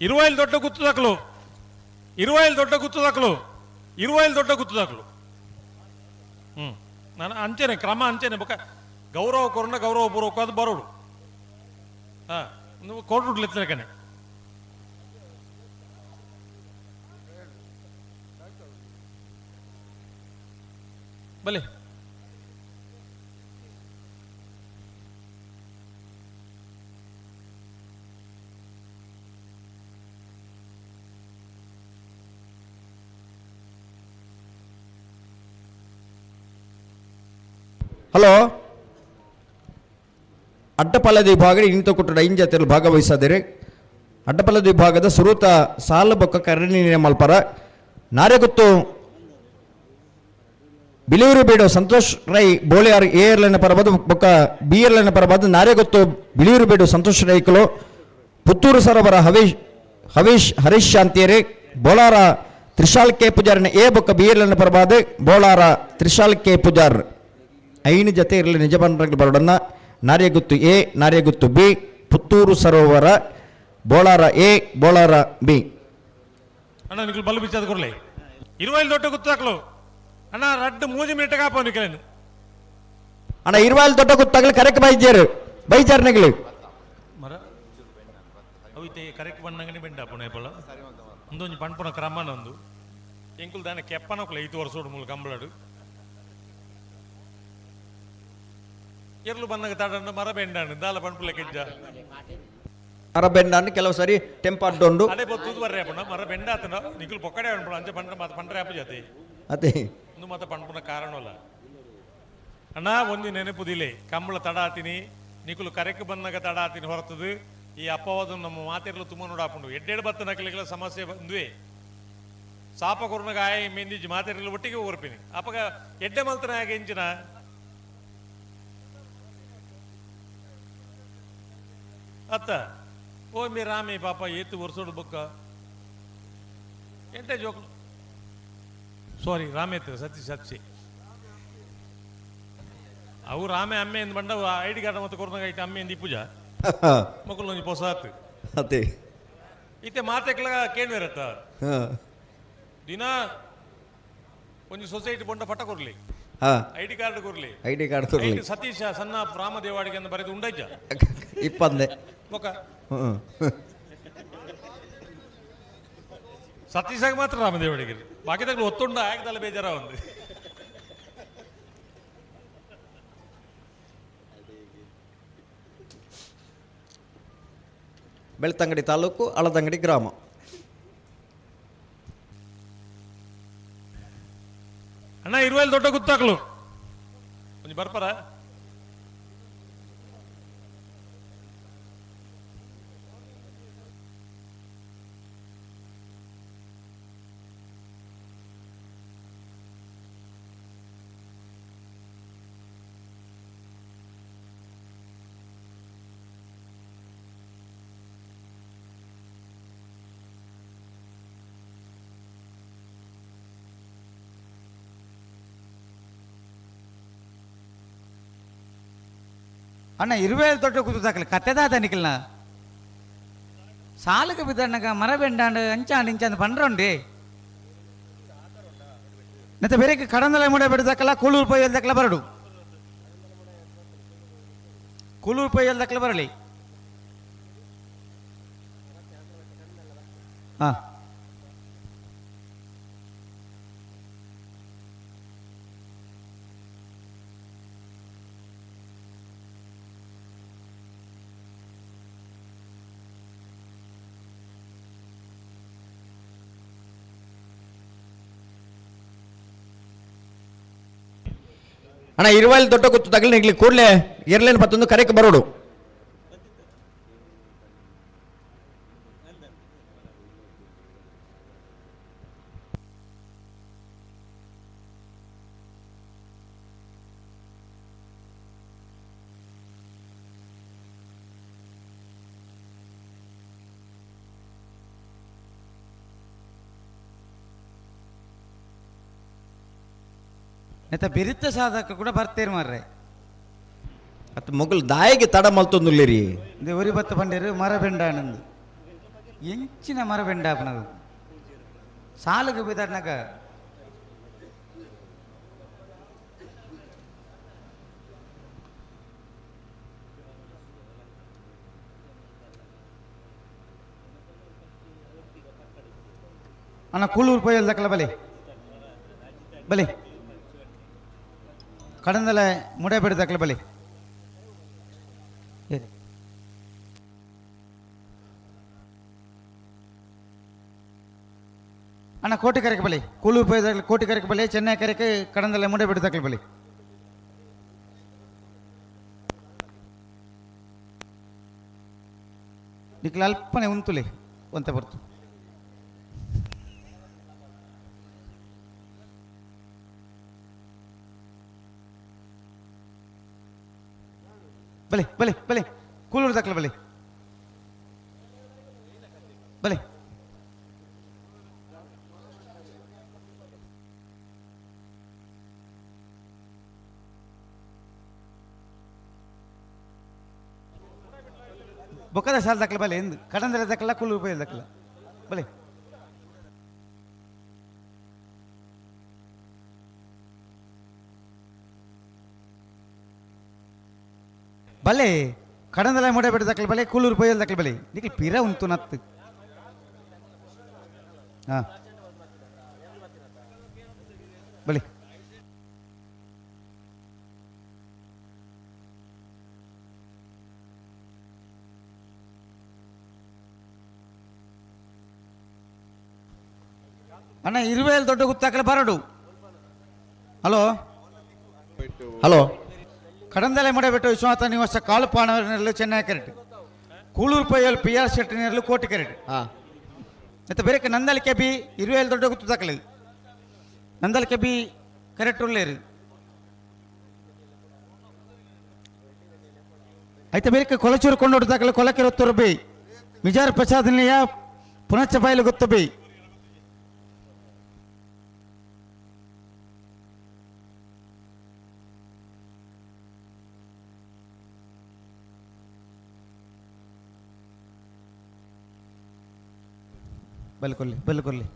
ಇರುವೈಲ್ ದೊಡ್ಡ ಗುತ್ತು ದಾಖಲು ಇರುವೈಲ್ ದೊಡ್ಡ ಗುತ್ತು ದಾಖಲು ಇರುವೈಲ್ ದೊಡ್ಡ ಗುತ್ತು ದಾಖಲು. ನಾನು ಅಂಚೆನೆ ಕ್ರಮ ಅಂಚೆನೆ ಬೊಕ ಗೌರವ ಕೊರಣ ಗೌರವ ಪೂರ್ವಕ ಅದು ಬರೋಡು. ಹಾಂ ನೀವು ಕೋರ್ಟ್ ಕಣೆ. ಬಲೆ ಹಲೋ ಅಡ್ಡಪಲ್ಲದ ವಿಭಾಗ ಇಂತ ಕುಟ್ಟಡ ಇಂಜತೆಯಲ್ಲಿ ಭಾಗವಹಿಸದಿರಿ. ಅಡ್ಡಪಲ್ಲದ ವಿಭಾಗದ ಸುರೂತ ಸಾಲಬೊಕ್ಕ ಕರಣಿನ ಮಲ್ಪರ ನಾರೆಗುತ್ತು ಬಿಳಿಯೂರು ಬೀಡು ಸಂತೋಷ್ ರೈ ಬೋಳಿಯಾರ್ ಎ ಎರ್ಲೈನ ಪರಬಾದ ಬೊಕ್ಕ ಬಿ ಎರ್ಲೈನ ಪರಬಾದ ನಾರೆಗುತ್ತು ಬಿಳಿಯೂರು ಬೀಡು ಸಂತೋಷ್ ರೈಕುಲು ಪುತ್ತೂರು ಸರೋವರ ಹವೀಶ್ ಹವೀಶ್ ಹರೀಶ್ ಶಾಂತಿಯರಿ ಬೋಳಾರ ತ್ರಿಶಾಲ್ ಕೆ ಪೂಜಾರಿನ ಎ ಬೊಕ್ಕ ಬಿ ಎರ್ಲೈನ ಪರಬಾದ ಬೋಳಾರ ತ್ರಿಶಾಲ್ ಕೆ ಪೂಜಾರ್ ಐನು ಜತೆ ಇರಲಿ ನಿಜ ಬರೋಡನ್ನ Naryaguttu A Naryaguttu B Puttur Sarovar Bolar A Bolar B. ಅಣ್ಣ ನಿಖಲ್ ಬಲ್ಲು ಬಿಚ್ಚಾದ ಕೊರ್ಲಿ ಇರುವೈಲ್ ದೊಡ್ಡ ಗುತ್ತು ಹಾಕ್ಲು ಅಣ್ಣ ರಡ್ಡು ಮೂಜಿ ಮಿನಿಟ್ ಕಾಪ ನಿಖಲೇನು. ಅಣ್ಣ ಇರುವಾಲ್ ದೊಡ್ಡ ಗುತ್ತಾಗಲಿ ಕರೆಕ್ಟ್ ಬೈಜಾರು ಬೈಜಾರ್ ನೆಗಲು. ಮರ ಅವು ಇತ್ತೆ ಕರೆಕ್ಟ್ ಬಂದಂಗನೆ ಬೆಂಡ ಪುಣ ಪೊಲ ಒಂದೊಂಜಿ ಪಣ್ಪುನ ಕ್ರಮನೊಂದು ಎಂಕುಲು ದಾನೆ ಕೆಪ್ಪನೊಕ್ಲೆ ಐತು ವರ್ಷೋಡು ಮೂಲು ಕಂಬಳಡು ಎರ್ಲು ಬಂದಾಗ ತಡಂಡು ಮರ ಬೆಂಡಾಂಡು ದಾಲ ಪಣ್ಪುಲೆ ಕೆಜ್ಜ. ಮರ ಬೆಂಡಾಂಡು ಕೆಲವು ಸರಿ ಟೆಂಪಾಡ್ಡೊಂಡು. ಅಡೆ ಬೊತ್ತುದು ಬರ್ರೆ ಅಪ್ಪಣ ಮರ ಬೆಂಡಾತನ ನಿಕುಲು ಪೊಕ್ಕಡೆ ಅನ್ಪುಣ ಅಂಚೆ ಪಂಡ್ರೆ ಮಾತ ಪಂಡ್ರೆ ಅಪ್ಪ ಜಾತಿ. ಅದೇ. ಒಂದು ಮಾತ ಪಣ್ಪುನ ಕಾರಣವಲ್ಲ ಅಣ್ಣ. ಒಂದು ನೆನಪುದಿಲೆ ಕಂಬಳ ತಡಾತಿನಿ ನಿಕುಲು ಕರೆಕ್ ಬಂದಾಗ ತಡಾತಿನಿ ಹೊರತದು ಈ ಅಪವಾದ ನಮ್ಮ ಮಾತೆರ್ಲು ತುಂಬ ನೋಡಾಪುಂಡು. ಎಡ್ಡೆಡ್ ಬತ್ತ ನಕಲಿಗೆಲ್ಲ ಸಮಸ್ಯೆ ಬಂದ್ವೆ ಸಾಪ ಕೊರ್ನಗ ಆಯ ಮೆಂದಿಜಿ ಮಾತೆರ್ಲು ಒಟ್ಟಿಗೆ ಓರ್ಪಿನಿ ಅಪಗ ಎಡ್ಡೆ ಮಲ್ತನ ಆಗ ಎಂಚಿನ ಅತ್ತ ಓ ಮೇ ರಾಮೇ ಪಾಪ ಏತು ವರ್ಷೋಡು ಬೊಕ್ಕ ಎಂಟೆ ಜೋಕ್ ಸಾರಿ ರಾಮೇತ್ ಸತ್ಯ ಸತ್ಯ ಅವು ರಾಮೆ ಅಮ್ಮೆ ಎಂದು ಬಂಡ I D card ಮತ್ತು ಕೊರ್ನಗ ಐತೆ ಅಮ್ಮೆ ಎಂದು ಪೂಜಾ ಮಕ್ಕಳು ಒಂಜಿ ಪೊಸಾತ್. ಅದೇ. ಇತ್ತೆ ಮಾತೆಕ್ಲ ಕೇಳ್ವೇರತ್ತ ದಿನ ಒಂಜಿ ಸೊಸೈಟಿ ಬೊಂಡ ಪಟ ಕೊರ್ಲಿ I D card ಕೊರ್ಲಿ. I D card ಕೊರ್ಲಿ. ಐಟ್ ಸತೀಶ ಸಣ್ಣ ರಾಮದೇವಾಡಿಗೆ ಅಂತ ಬರೆದು ಉಂಡಜ್ಜ. ಇಪ್ಪಂದೆ. ಬೊಕ ಸತೀಶಾಗ ಮಾತ್ರ ರಾಮದೇವಾಡಿಗೆ ಬಾಕಿದಾಗಲು ಒತ್ತುಂಡ ಆಗದಲ್ಲ ಬೇಜಾರ ಒಂದು. ಬೆಳ್ತಂಗಡಿ ತಾಲೂಕು ಅಳದಂಗಡಿ ಗ್ರಾಮ. ಅಣ್ಣ ಇರುವಲ್ಲಿ ದೊಡ್ಡ ಗುತ್ತಾಕ್ಲು ಒಂಜಿ ಬರ್ಪರ. ಅಣ್ಣ ಇರುವೇಳು ದೊಡ್ಡ ಕುದುದಾಕಲಿ ಕತ್ತೆದಾದ ನಿಖಲ್ನ ಸಾಲುಗೆ ಬಿದ್ದಣ್ಣಗ ಮರ ಬೆಂಡಾಂಡು ಅಂಚಾಂಡು ಇಂಚಾಂದು ಪಂಡ್ರೊಂಡಿ ಮತ್ತೆ ಬೇರೆ ಕಡಂದಲ ಮುಡೆ ಬಿಡದಕ್ಕಲ್ಲ ಕೂಳೂರು ಪೊಯ್ಯಲ್ದಕ್ಕಲ್ಲ ಬರಡು ಕೂಳೂರು ಪೊಯ್ಯಲ್ದಕ್ಕಲ್ಲ ಬರಲಿ. ಹಾಂ ಅಣ್ಣ ಇರುವಲ್ಲಿ ದೊಡ್ಡ ಗೊತ್ತು ತಗಲಿ ನಿಗ್ಲಿ ಕೂಡಲೇ ಇರ್ಲೇನು ಪತ್ತೊಂದು ಕರೆಕ್ ಬರೋಡು. ನೆತ್ತ ಬಿರಿತ ಸಾಧಕ ಕೂಡ ಬರ್ತೇರು ಮಾರ್ರೆ. ಅತ್ತ ಮೊಗಲ್ ದಾಯಿಗೆ ತಡ ಮಲ್ತೊಂದುಲ್ಲೇರಿ. ಇದು ಒರಿ ಬತ್ತ ಪಂಡೇರು ಮರ ಬೆಂಡಾನಂದು ಎಂಚಿನ ಮರ ಬೆಂಡಾಪನದು ಸಾಲುಗೆ ಬಿದ್ದಾಡ್ನಾಗ. ಅಣ್ಣ ಕೂಳೂರು ಪೋಯಲ್ದಕ್ಕಲ್ಲ ಬಲೆ ಬಲೆ ಕಡಂದಲ ಮುಡೆ ಬಿಡದಕ್ಕಲ್ಲ ಬಲೆ. ಅಣ್ಣ ಕೋಟಿ ಕರೆಗೆ ಬಲಿ ಕೂಳೂರು ಪೋಯದ ಕೋಟಿ ಕರೆಗೆ ಬಲಿ ಚೆನ್ನೈ ಕರೆಗೆ ಕಡಂದಲ ಮುಡೆ ಬಿಡದಕ್ಕಲ್ಲ ಬಲಿ. ನಿಕ್ಲ ಅಲ್ಪನೆ ಉಂತುಲೆ ಒಂತೆ ಬರ್ತು. ಬಲೆ ಬಲೆ ಬಲೆ ಕೂಳೂರು ದಾಖಲೆ ಬಲೆ ಬಲೆ. ಬೊಕ್ಕದ ಸಾಲ ದಾಖಲೆ ಬಲೆ ಎಂದು ಕಡಂದರ ದಾಖಲ ಕೂಳೂರು ಪೋಯಲ್ ದಾಖಲ ಬಲೆ. ಬಲೆ ಕಡಂದಲ ಮೂಡಬೆಟ್ಟು ದಕ್ಕಲು ಬಲೆ ಕೂಲೂರು ಪೊಯ್ಯಲ್ ದಕ್ಕಲು ಬಲೆ ನಿಕ್ಲು ಪಿರ ಉಂತು ನತ್ತು ಹಾಂ ಬಲೆ ಅಣ್ಣ ಇರುವೇಲ್ ದೊಡ್ಡ ಗುತ್ತಾಕಲೆ ಬರಡು. ಹಲೋ ಹಲೋ ಕಡಂದಲೆ ಮೂಡಬೆಟ್ಟು ವಿಶ್ವನಾಥ ನಿವಾಸ ಕಾಳುಪಾಣವರನೆರಲು ಚೆನ್ನೈ ಕರೆಟ್ ಕೂಳೂರು ಪೈಯಲ್ ಪಿ ಆರ್ ಶೆಟ್ಟಿನೆರಲು ಕೋಟಿ ಕರೆಟ್. ಹಾಂ ಮತ್ತು ಬೇರೆ ನಂದಲಿಕೆ ಬಿ ಇರುವೇಲ್ ದೊಡ್ಡ ಗುತ್ತು ದಾಖಲೆ ನಂದಲಿಕೆ ಬಿ ಕರೆಕ್ಟ್ ಉಳ್ಳೇರು. అయితే ಬೇರೆ ಕೊಲಚೂರು ಕೊಂಡೋಡು ದಾಖಲೆ ಕೊಲಕೆರೊತ್ತೂರು ಬಿ ಮಿಜಾರ್ ಪ್ರಸಾದನಿಯ ಪುನಶ್ಚ ಬಯಲು ಗೊತ್ತು ಬಿ. ಬಲ್ಕೊಲ್ಲಿ ಬಲ್ಕೊಲ್ಲಿ.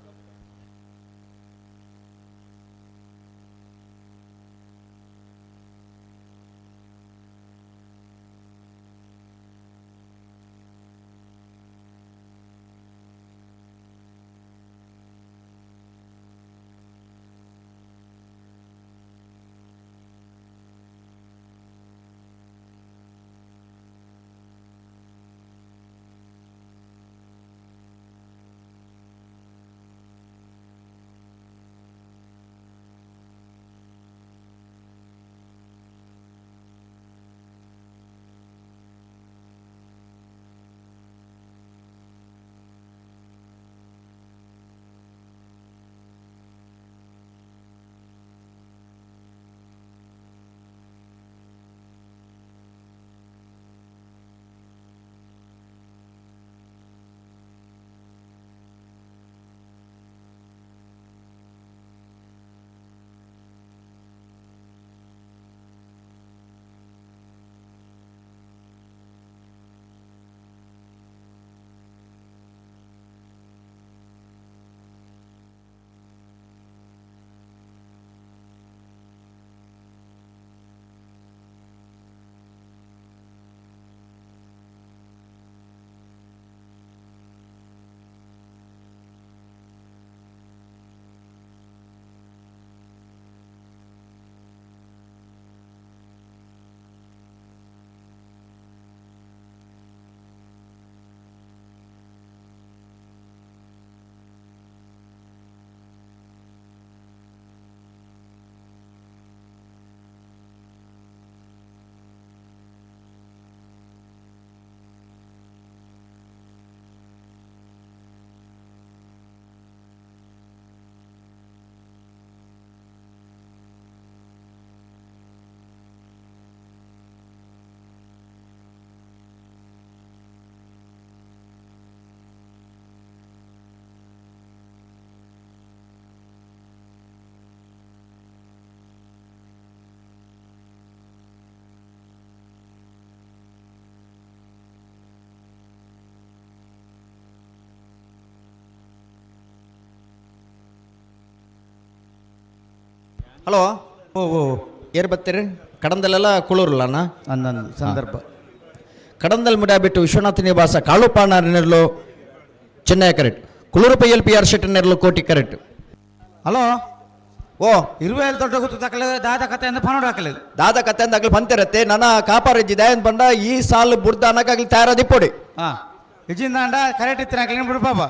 ಹಲೋ ಓ ಓ ಏರ್ ಬತ್ತೀರಿ ಕಡಂದಲೆಲ್ಲ ಕುಳೂರಲ್ಲಣ್ಣ ಅಂದೊಂದು ಸಂದರ್ಭ. ಕಡಂದಲ್ ಮುಡಾಬಿಟ್ಟು ವಿಶ್ವನಾಥ ನಿವಾಸ ಕಾಳುಪಾಣ ನೆರಳು ಚೆನ್ನೈ ಕರೆಕ್ಟ್ ಕುಳೂರು ಪೈಯಲ್ ಪಿ ಆರ್ ಶೆಟ್ಟಿ ನೆರಳು ಕೋಟಿ ಕರೆಕ್ಟ್. ಹಲೋ ಓ ಇರುವೇಲ್ ದೊಡ್ಡ ಗುತ್ತು ದಾಖಲೆ ದಾದ ಕತೆ ಅಂದ ಪನೋಡು ಹಾಕಲಿ ದಾದ ಕತೆ ಅಂದ ಅಗ್ಲು ಪಂತಿರತ್ತೆ ನನ್ನ ಕಾಪಾರಿದ್ದೆ ಅಂತ ಬಂಡ ಈ ಸಾಲು ಬುಡ್ದ ಅನ್ನಕ್ಕಾಗ್ಲಿ ತಯಾರಾದಿಪ್ಪೊಡಿ. ಹಾಂ ಇಜಿಂದಾಂಡ ಕರೆಕ್ಟ್ ಇತ್ತಿನ ಹಾಕಲಿ ಬಿಡು ಪಾಪ.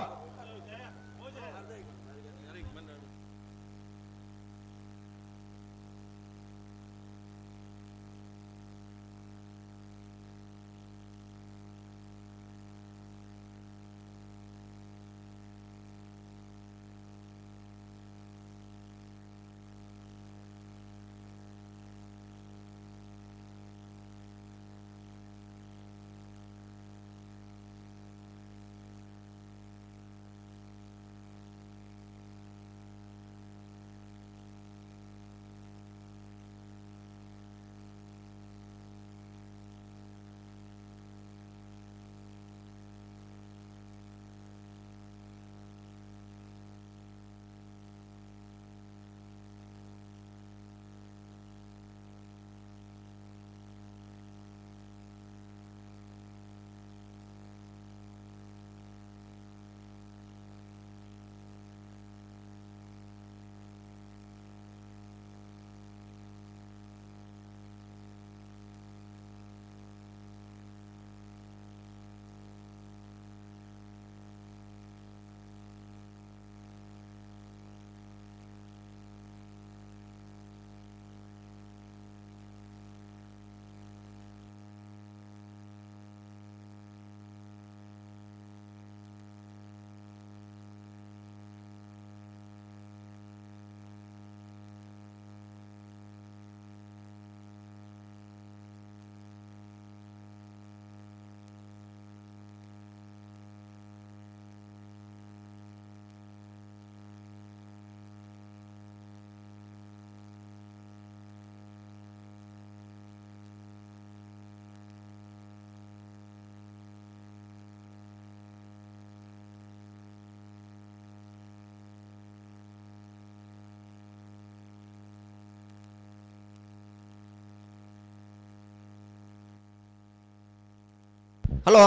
Hello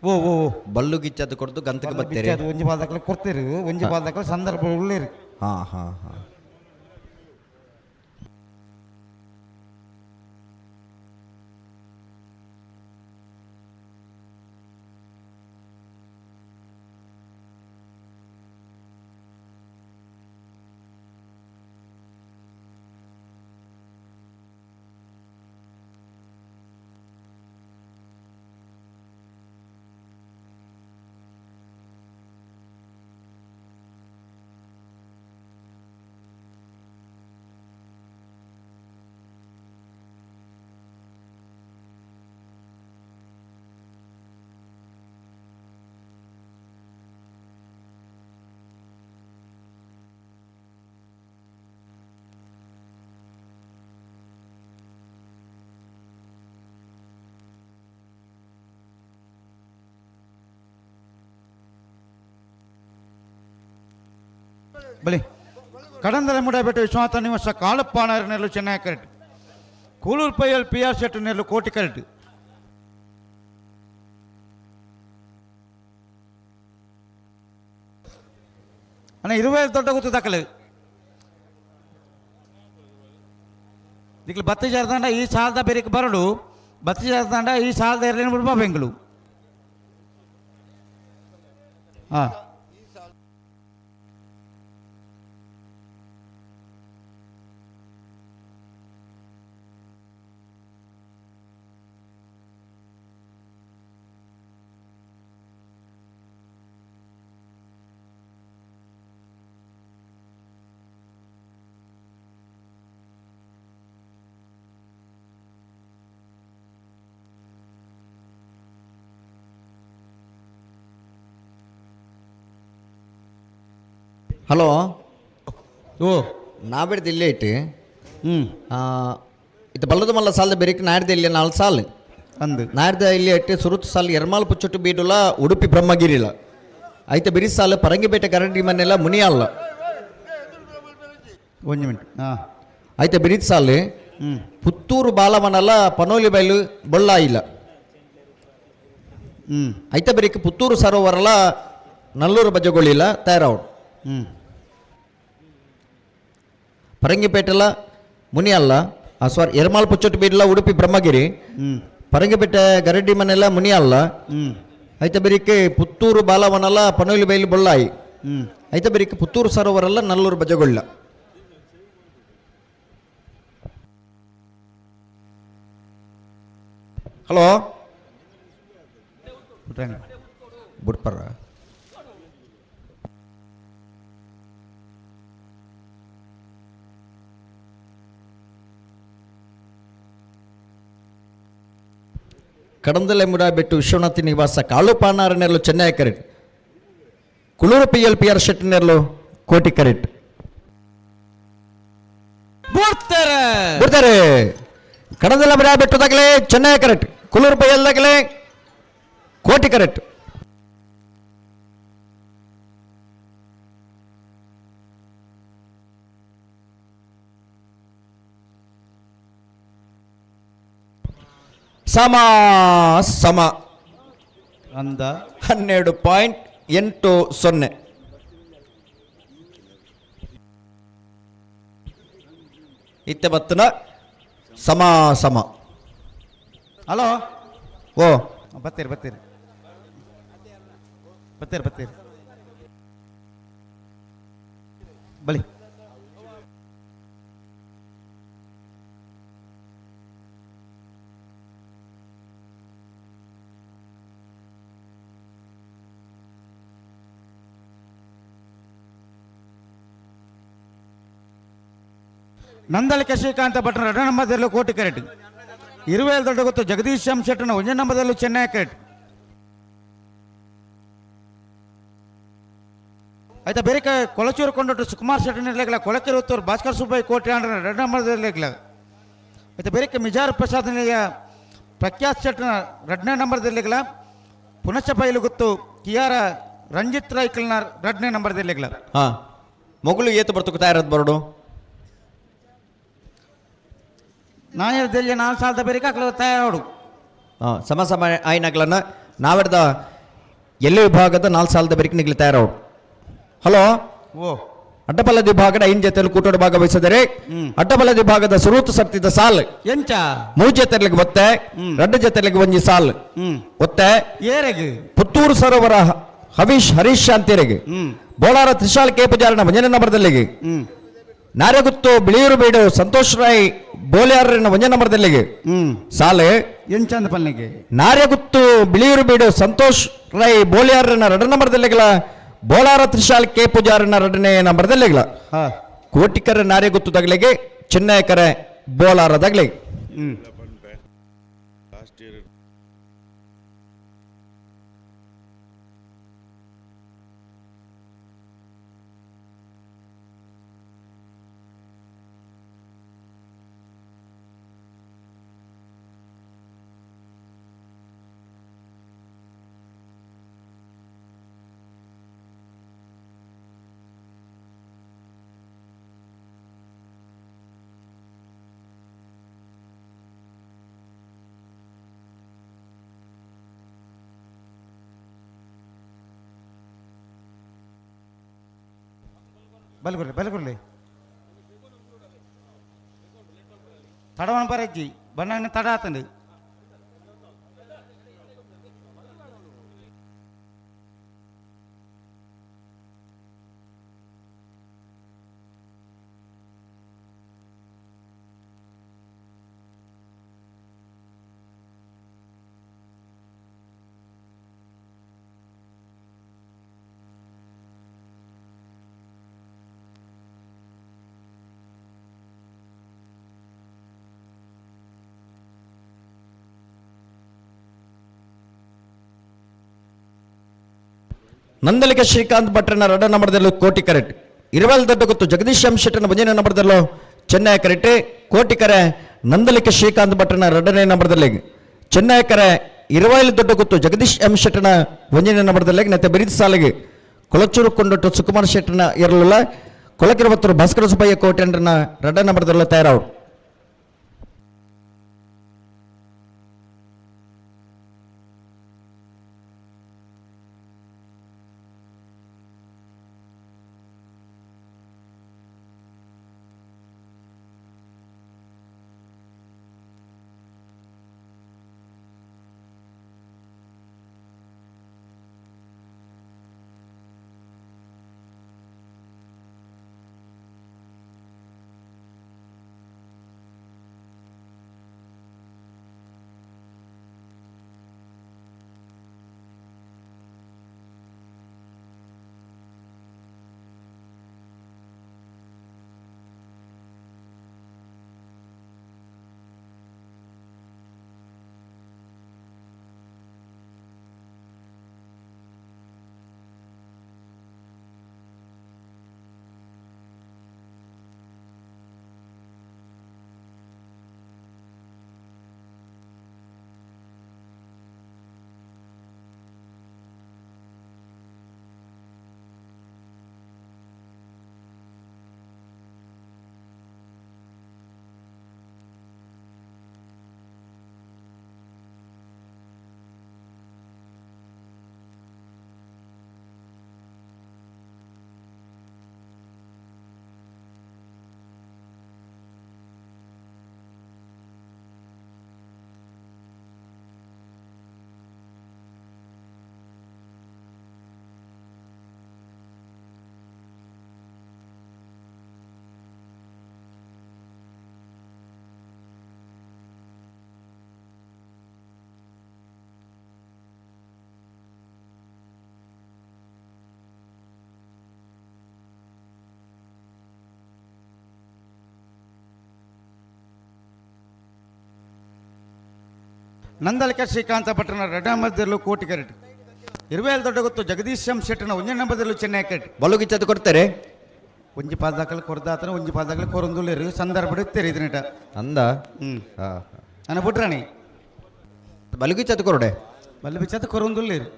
ಓ ಓ ಬಲ್ಲು ಗಿಚ್ಚದು ಕೊಡ್ದು ಗಂತಕ್ಕೆ ಬರ್ತೀರಿ. ಒಂಜಿ ಬಾಲ್ದಕ್ಲೆ ಕೊಡ್ತೀರಿ, ಒಂಜಿ ಬಾಲ್ದಕ್ಲೆ ಸಂದರ್ಭ ಉಳ್ಳೇರಿ. ಹಾಂ ಹಾಂ ಹಾಂ. ಬಲಿ ಕಡಂದಲ ಮುಡಬೆಟ್ಟು ವಿಶ್ವನಾಥ ನಿವಾಸ ಕಾಳಪ್ಪ ನೆರಳು ಚೆನ್ನೈ ಕರೆಟ್, ಕೂಲೂರು ಪೈಯಲ್ ಪಿ ಆರ್ ಶೆಟ್ಟಿ ನೆರಳು ಕೋಟಿ ಕರೆಟ್. ಅಣ್ಣ 20 ದೊಡ್ಡ ಗೊತ್ತು ದಾಖಲೆ ದಿಕ್ಲು ಬತ್ತಿ ಜಾರದಂಡ ಈ ಸಾಲದ ಬೇರೆ ಬರಡು, ಬತ್ತಿ ಜಾರದಂಡ ಈ ಸಾಲದ ಇರಲಿ ಬಿಡ್ಬಾ ಬೆಂಗಳೂರು. ಹಾಂ ಹಲೋ ಓ ನಾಬಿಡ್ದು ಇಲ್ಲೇ ಇಟ್ಟು. ಹ್ಞೂ ಇದು ಬಲ್ಲದ ಮಲ್ಲ ಸಾಲದ ಬೆರಿಕ್ ನಾಡ್ದ ಇಲ್ಲಿ 4 ಸಾಲು ಅಂದು ನಾಡ್ದ ಇಲ್ಲಿ ಇಟ್ಟು ಸುರುತ್ತು ಸಾಲು ಎರ್ಮಾಲ್ ಪುಚ್ಚೊಟ್ಟು ಬೀಡುಲ ಉಡುಪಿ ಬ್ರಹ್ಮಗಿರಿಲ ಐತೆ ಬಿರಿ ಸಾಲು ಪರಂಗಿಪೇಟೆ ಕರಡಿ ಮನೆಲ್ಲ ಮುನಿಯಲ್ಲ. ಒಂದು ಮಿನಿಟ್. ಹಾಂ ಐತೆ ಬಿರಿದ್ ಸಾಲು ಹ್ಞೂ ಪುತ್ತೂರು ಬಾಲವನಲ್ಲ ಪನೋಲಿ ಬೈಲು ಬೊಳ್ಳಾಯಿಲ್ಲ. ಹ್ಞೂ ಐತೆ ಬೆರಿಕ್ ಪುತ್ತೂರು ಸರೋವರಲ ನಲ್ಲೂರು ಬಜ್ಜಗೊಳ್ಳಿಲ್ಲ ತಯಾರಾವಡು. ಹ್ಞೂ ಪರಂಗಿಪೇಟೆಲ ಮುನಿಯಲ್ಲ, ಸಾರಿ ಎರ್ಮಾಲ್ ಪುಚ್ಚೊಟ್ಟು ಬೀಡ್ಲ ಉಡುಪಿ ಬ್ರಹ್ಮಗಿರಿ, ಪರಂಗಿಪೇಟೆ ಗರಡಿ ಮನೆಲ್ಲ ಮುನಿಯಲ್ಲ, ಐತೆ ಬೆರಿಕೆ ಪುತ್ತೂರು ಬಾಲವನಲ್ಲ ಪನೋಲಿ ಬೈಲು ಬೊಳ್ಳಾಯಿ, ಐತೆ ಬೆರಿಕೆ ಪುತ್ತೂರು ಸರೋವರಲ್ಲ ನಲ್ಲೂರು ಬಜಗೊಳ್ಳ. ಹಲೋ ಬುಡ್ಪರ ಕಡಂದಲೆ ಮುಡಾಬೆಟ್ಟು ವಿಶ್ವನಾಥ ನಿವಾಸ ಕಾಳುಪಾನಾರ ನೆರಳು ಚೆನ್ನೈ ಕರೆಟ್, Kulur P L P R Shetty ನೆರಳು ಕೋಟಿ ಕರೆಟ್. ಬಿಡ್ತಾರೆ. ಕಡಂದಲೆ ಮುಡಾಬೆಟ್ಟು ದಾಖಲೆ Chennai correct, Kulur P L ದಾಖಲೆ ಕೋಟಿ ಕರೆಕ್ಟ್. ಸಮ ಸಮ ಅಂದ 12.80. ಇತ್ತೆ ಬತ್ತನ ಸಮ ಸಮ. ಹಲೋ ಓ ಬರ್ತೀರಿ ಬರ್ತೀರಿ ಬರ್ತೀರಿ ಬರ್ತೀರಿ ಬಲಿ. ನಂದಳಿಕ ಶ್ರೀಕಾಂತ ಭಟ್ರ 2 ನಂಬರ್ದಲ್ಲೂ ಕೋಟಿ ಕರೆಟ್, ಇರುವೇಲ್ ದೊಡ್ಡ ಗೊತ್ತು ಜಗದೀಶ್ ಎಂ ಶೆಟ್ಟನ 1 ನಂಬರ್ದಲ್ಲೂ ಚೆನ್ನೈ ಕರೆಟ್. ಆಯ್ತಾ ಬೇರೆ ಕೊಳಚೂರು ಕೊಂಡೊಟ್ಟು ಸುಕುಮಾರ್ ಶೆಟ್ಟಿ ನಿರ್ಲೇಖಲ ಕೊಳಕೆರೆ ಉತ್ತೂರು ಭಾಸ್ಕರ್ ಸುಬ್ಬಯ್ಯ ಕೋಟಿ ಆಂಡ್ರ 2 ನಂಬರ್ದಲ್ಲಿ. ಆಯ್ತಾ ಬೇರೆ ಮಿಜಾರ್ ಪ್ರಸಾದ್ ನಿಲಯ ಪ್ರಖ್ಯಾತ್ ಶೆಟ್ಟನ 2ನೇ ನಂಬರ್ದಲ್ಲಿ. ಪುನಶ್ಚ ಬೈಲು ಗೊತ್ತು ಕಿಯಾರ ರಂಜಿತ್ ರೈಕಲ್ನ 2ನೇ ನಂಬರ್ದಲ್ಲಿ. ಹಾಂ ಮೊಗಲು ಏತು ಬರ್ತಕ್ಕೆ ತಯಾರದ್ ಬರಡು ನಾಯರದಲ್ಲಿ 4 ಸಾಲದ ಬೇರೆ ಹಾಕಲು ತಯಾರೋಡು. ಸಮ ಸಮ ಆಯ್ನಗ್ಲನ್ನ ನಾವೆಡ್ದ ಎಲ್ಲೆ ವಿಭಾಗದ 4 ಸಾಲದ ಬೆರಿಕ್ ನಿಗ್ಲಿ ತಯಾರವು. ಹಲೋ ಓ ಅಡ್ಡಪಲ್ಲದ ವಿಭಾಗದ ಐನ್ ಜೊತೆಯಲ್ಲಿ ಕೂಟೋಡು ಭಾಗವಹಿಸಿದರೆ ಅಡ್ಡಪಲ್ಲದ ವಿಭಾಗದ ಸುರೂತು ಸರ್ತಿದ ಸಾಲ್ ಎಂಚ ಮೂರು ಜೊತೆಲಿಗೆ ಒತ್ತೆ, 2 ಜೊತೆಲಿಗೆ ಒಂಜಿ ಸಾಲ್ ಒತ್ತೆ. ಏರೆಗ್ ಪುತ್ತೂರು ಸರೋವರ ಹವೀಶ್ ಹರೀಶ್ ಶಾಂತಿಯರಿಗೆ, ಬೋಳಾರ ತ್ರಿಶಾಲ್ ಕೆ ಪೂಜಾರನ ಒಂಜನೇ ನಂಬರ್ದಲ್ಲಿಗೆ, ನಾರ್ಯಗುತ್ತು ಬಿಳಿಯೂರು ಬೀಡು ಸಂತೋಷ್ ರಾಯ್ ಬೋಲ್ಯಾರನ ಒಂಜನೇ ನಂಬರ್ದಲ್ಲಿಗೆ ಸಾಲೆ. ಎಂಚಂದ ಪನ್ನಿಗೆ ನಾರ್ಯಗುತ್ತು ಬಿಳಿಯೂರು ಬೀಡು ಸಂತೋಷ್ ರೈ ಬೋಲ್ಯಾರನ 2 ನಂಬರ್ದಲ್ಲಿಗಲ, ಬೋಳಾರ ತ್ರಿಶಾಲ್ ಕೆ ಪೂಜಾರನ 2ನೇ ನಂಬರ್ದಲ್ಲಿಗಲ. ಕೋಟಿಕರ ನಾರ್ಯಗುತ್ತು ತಗಲಿಗೆ, ಚಿನ್ನಯಕರ ಬೋಲಾರ ತಗಲಿಗೆ. ಬಲ್ಗುರ್ಲಿ ಬಲ್ಗುರ್ಲಿ ತಡವನ ಬರಜ್ಜಿ ಬಣ್ಣ ತಡ ಆತಂದು. ನಂದಲಿಕ ಶ್ರೀಕಾಂತ್ ಭಟ್ರನ 2 ನಂಬರ್ದಲ್ಲೂ ಕೋಟಿ ಕರೆಟ್, ಇರುವಲ್ ದೊಡ್ಡ ಗೊತ್ತು ಜಗದೀಶ್ ಎಂ ಶೆಟ್ಟನ 1ನೇ ನಂಬರ್ದಲ್ಲೂ ಚೆನ್ನೈ ಕರೆಟ್, ಕೋಟಿಕರೆ ನಂದಲಿಕ ಶ್ರೀಕಾಂತ್ ಭಟ್ರನ 2ನೇ ನಂಬರ್ದಲ್ಲಿ, ಚೆನ್ನೈ ಕರೆ ಇರುವೈಲ್ ದೊಡ್ಡ ಗೊತ್ತು ಜಗದೀಶ್ ಎಂ ಶೆಟ್ಟನ 1ನೇ ನಂಬರ್ದಲ್ಲಿ, ನೆತ್ತೆ ಬಿರಿದ ಸಾಲಿಗೆ ಕೊಳಚೂರು ಕೊಂಡೊಟ್ಟು ಸುಕುಮಾರ್ ಶೆಟ್ಟನ ಇರಲಿಲ್ಲ, ಕೊಳಕಿರುವತ್ತರು ಭಾಸ್ಕರ ಸುಬ್ಬಯ್ಯ ಕೋಟೆಂಡ್ರನ 2 ನಂಬರ್ದಲ್ಲೂ ತಯಾರಾವು. ನಂದಲಕ ಶ್ರೀಕಾಂತ ಭಟ್ರನ 2 ನಂಬರ್ದಲ್ಲೂ ಕೋಟಿ ಕರೆಟ್, ಇರುವೇಲ್ ದೊಡ್ಡ ಗೊತ್ತು ಜಗದೀಶ್ ಎಂ ಶೆಟ್ಟನ 1 ನಂಬರ್ದಲ್ಲೂ ಚೆನ್ನೈ ಕರೆಟ್. ಬಲುಗಿಚ್ಚದು ಕೊಡ್ತಾರೆ ಒಂಜಿ ಪಾದಕಲ್ ಕೊರ್ದಾತನ ಒಂಜಿ ಪಾದಕಲ್ ಕೊರೊಂದುಲ್ಲೆರು ಸಂದರ್ಭ ಇತ್ತೇರಿ ಇದನ್ನಿಟ ಅಂದ ನನ್ನ ಬುಡ್ರಾಣಿ ಬಲುಗಿಚ್ಚದು ಕೊರಡೆ ಬಲ್ಲು ಬಿಚ್ಚದು ಕೊರೊಂದುಲ್ಲೇರು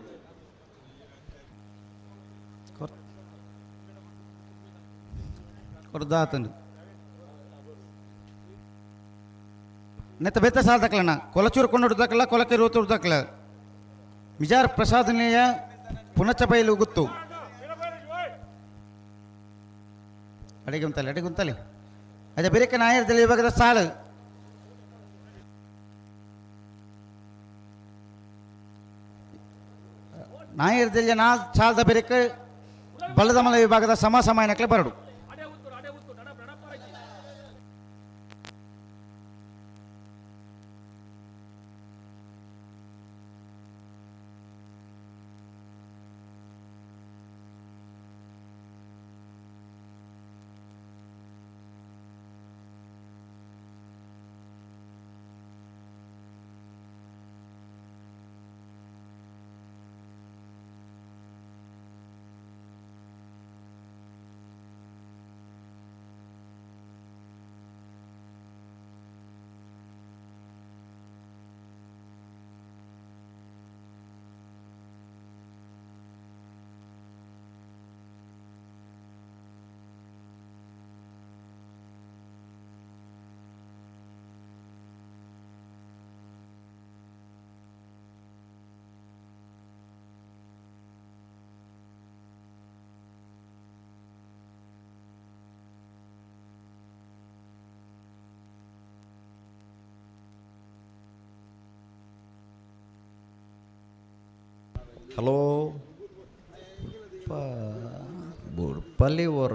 ಕೊರ್ದಾತನು. ನೆತ್ತ ಬೇತ ಸಾಲ ದಾಖಲಣ್ಣ ಕೊಲಚೂರು ಕೊಂಡೋಡು ದಾಖಲ ಕೊಲಕೆ ರೋತೂರು ದಾಖಲ ಮಿಜಾರ್ ಪ್ರಸಾದನೆಯ ಪುನಚಬೈಲು ಗುತ್ತು ಅಡಿಗೆ ಉಂತಲೆ ಅಡಿಗೆ ಉಂತಲೆ ಅದೇ ಬೇರೆ ನಾಯರದಲ್ಲಿ ಇವಾಗ ಸಾಲು ನಾಯರದಲ್ಲಿ ನಾ ಸಾಲದ ಬೇರೆ ಬಲ್ಲದಮಲ ವಿಭಾಗದ ಸಮ ಸಮಾಯನಕ್ಲೆ ಬರಡು. ಹಲೋ ಬುಡ್ಪಲ್ಲಿ ಅವರ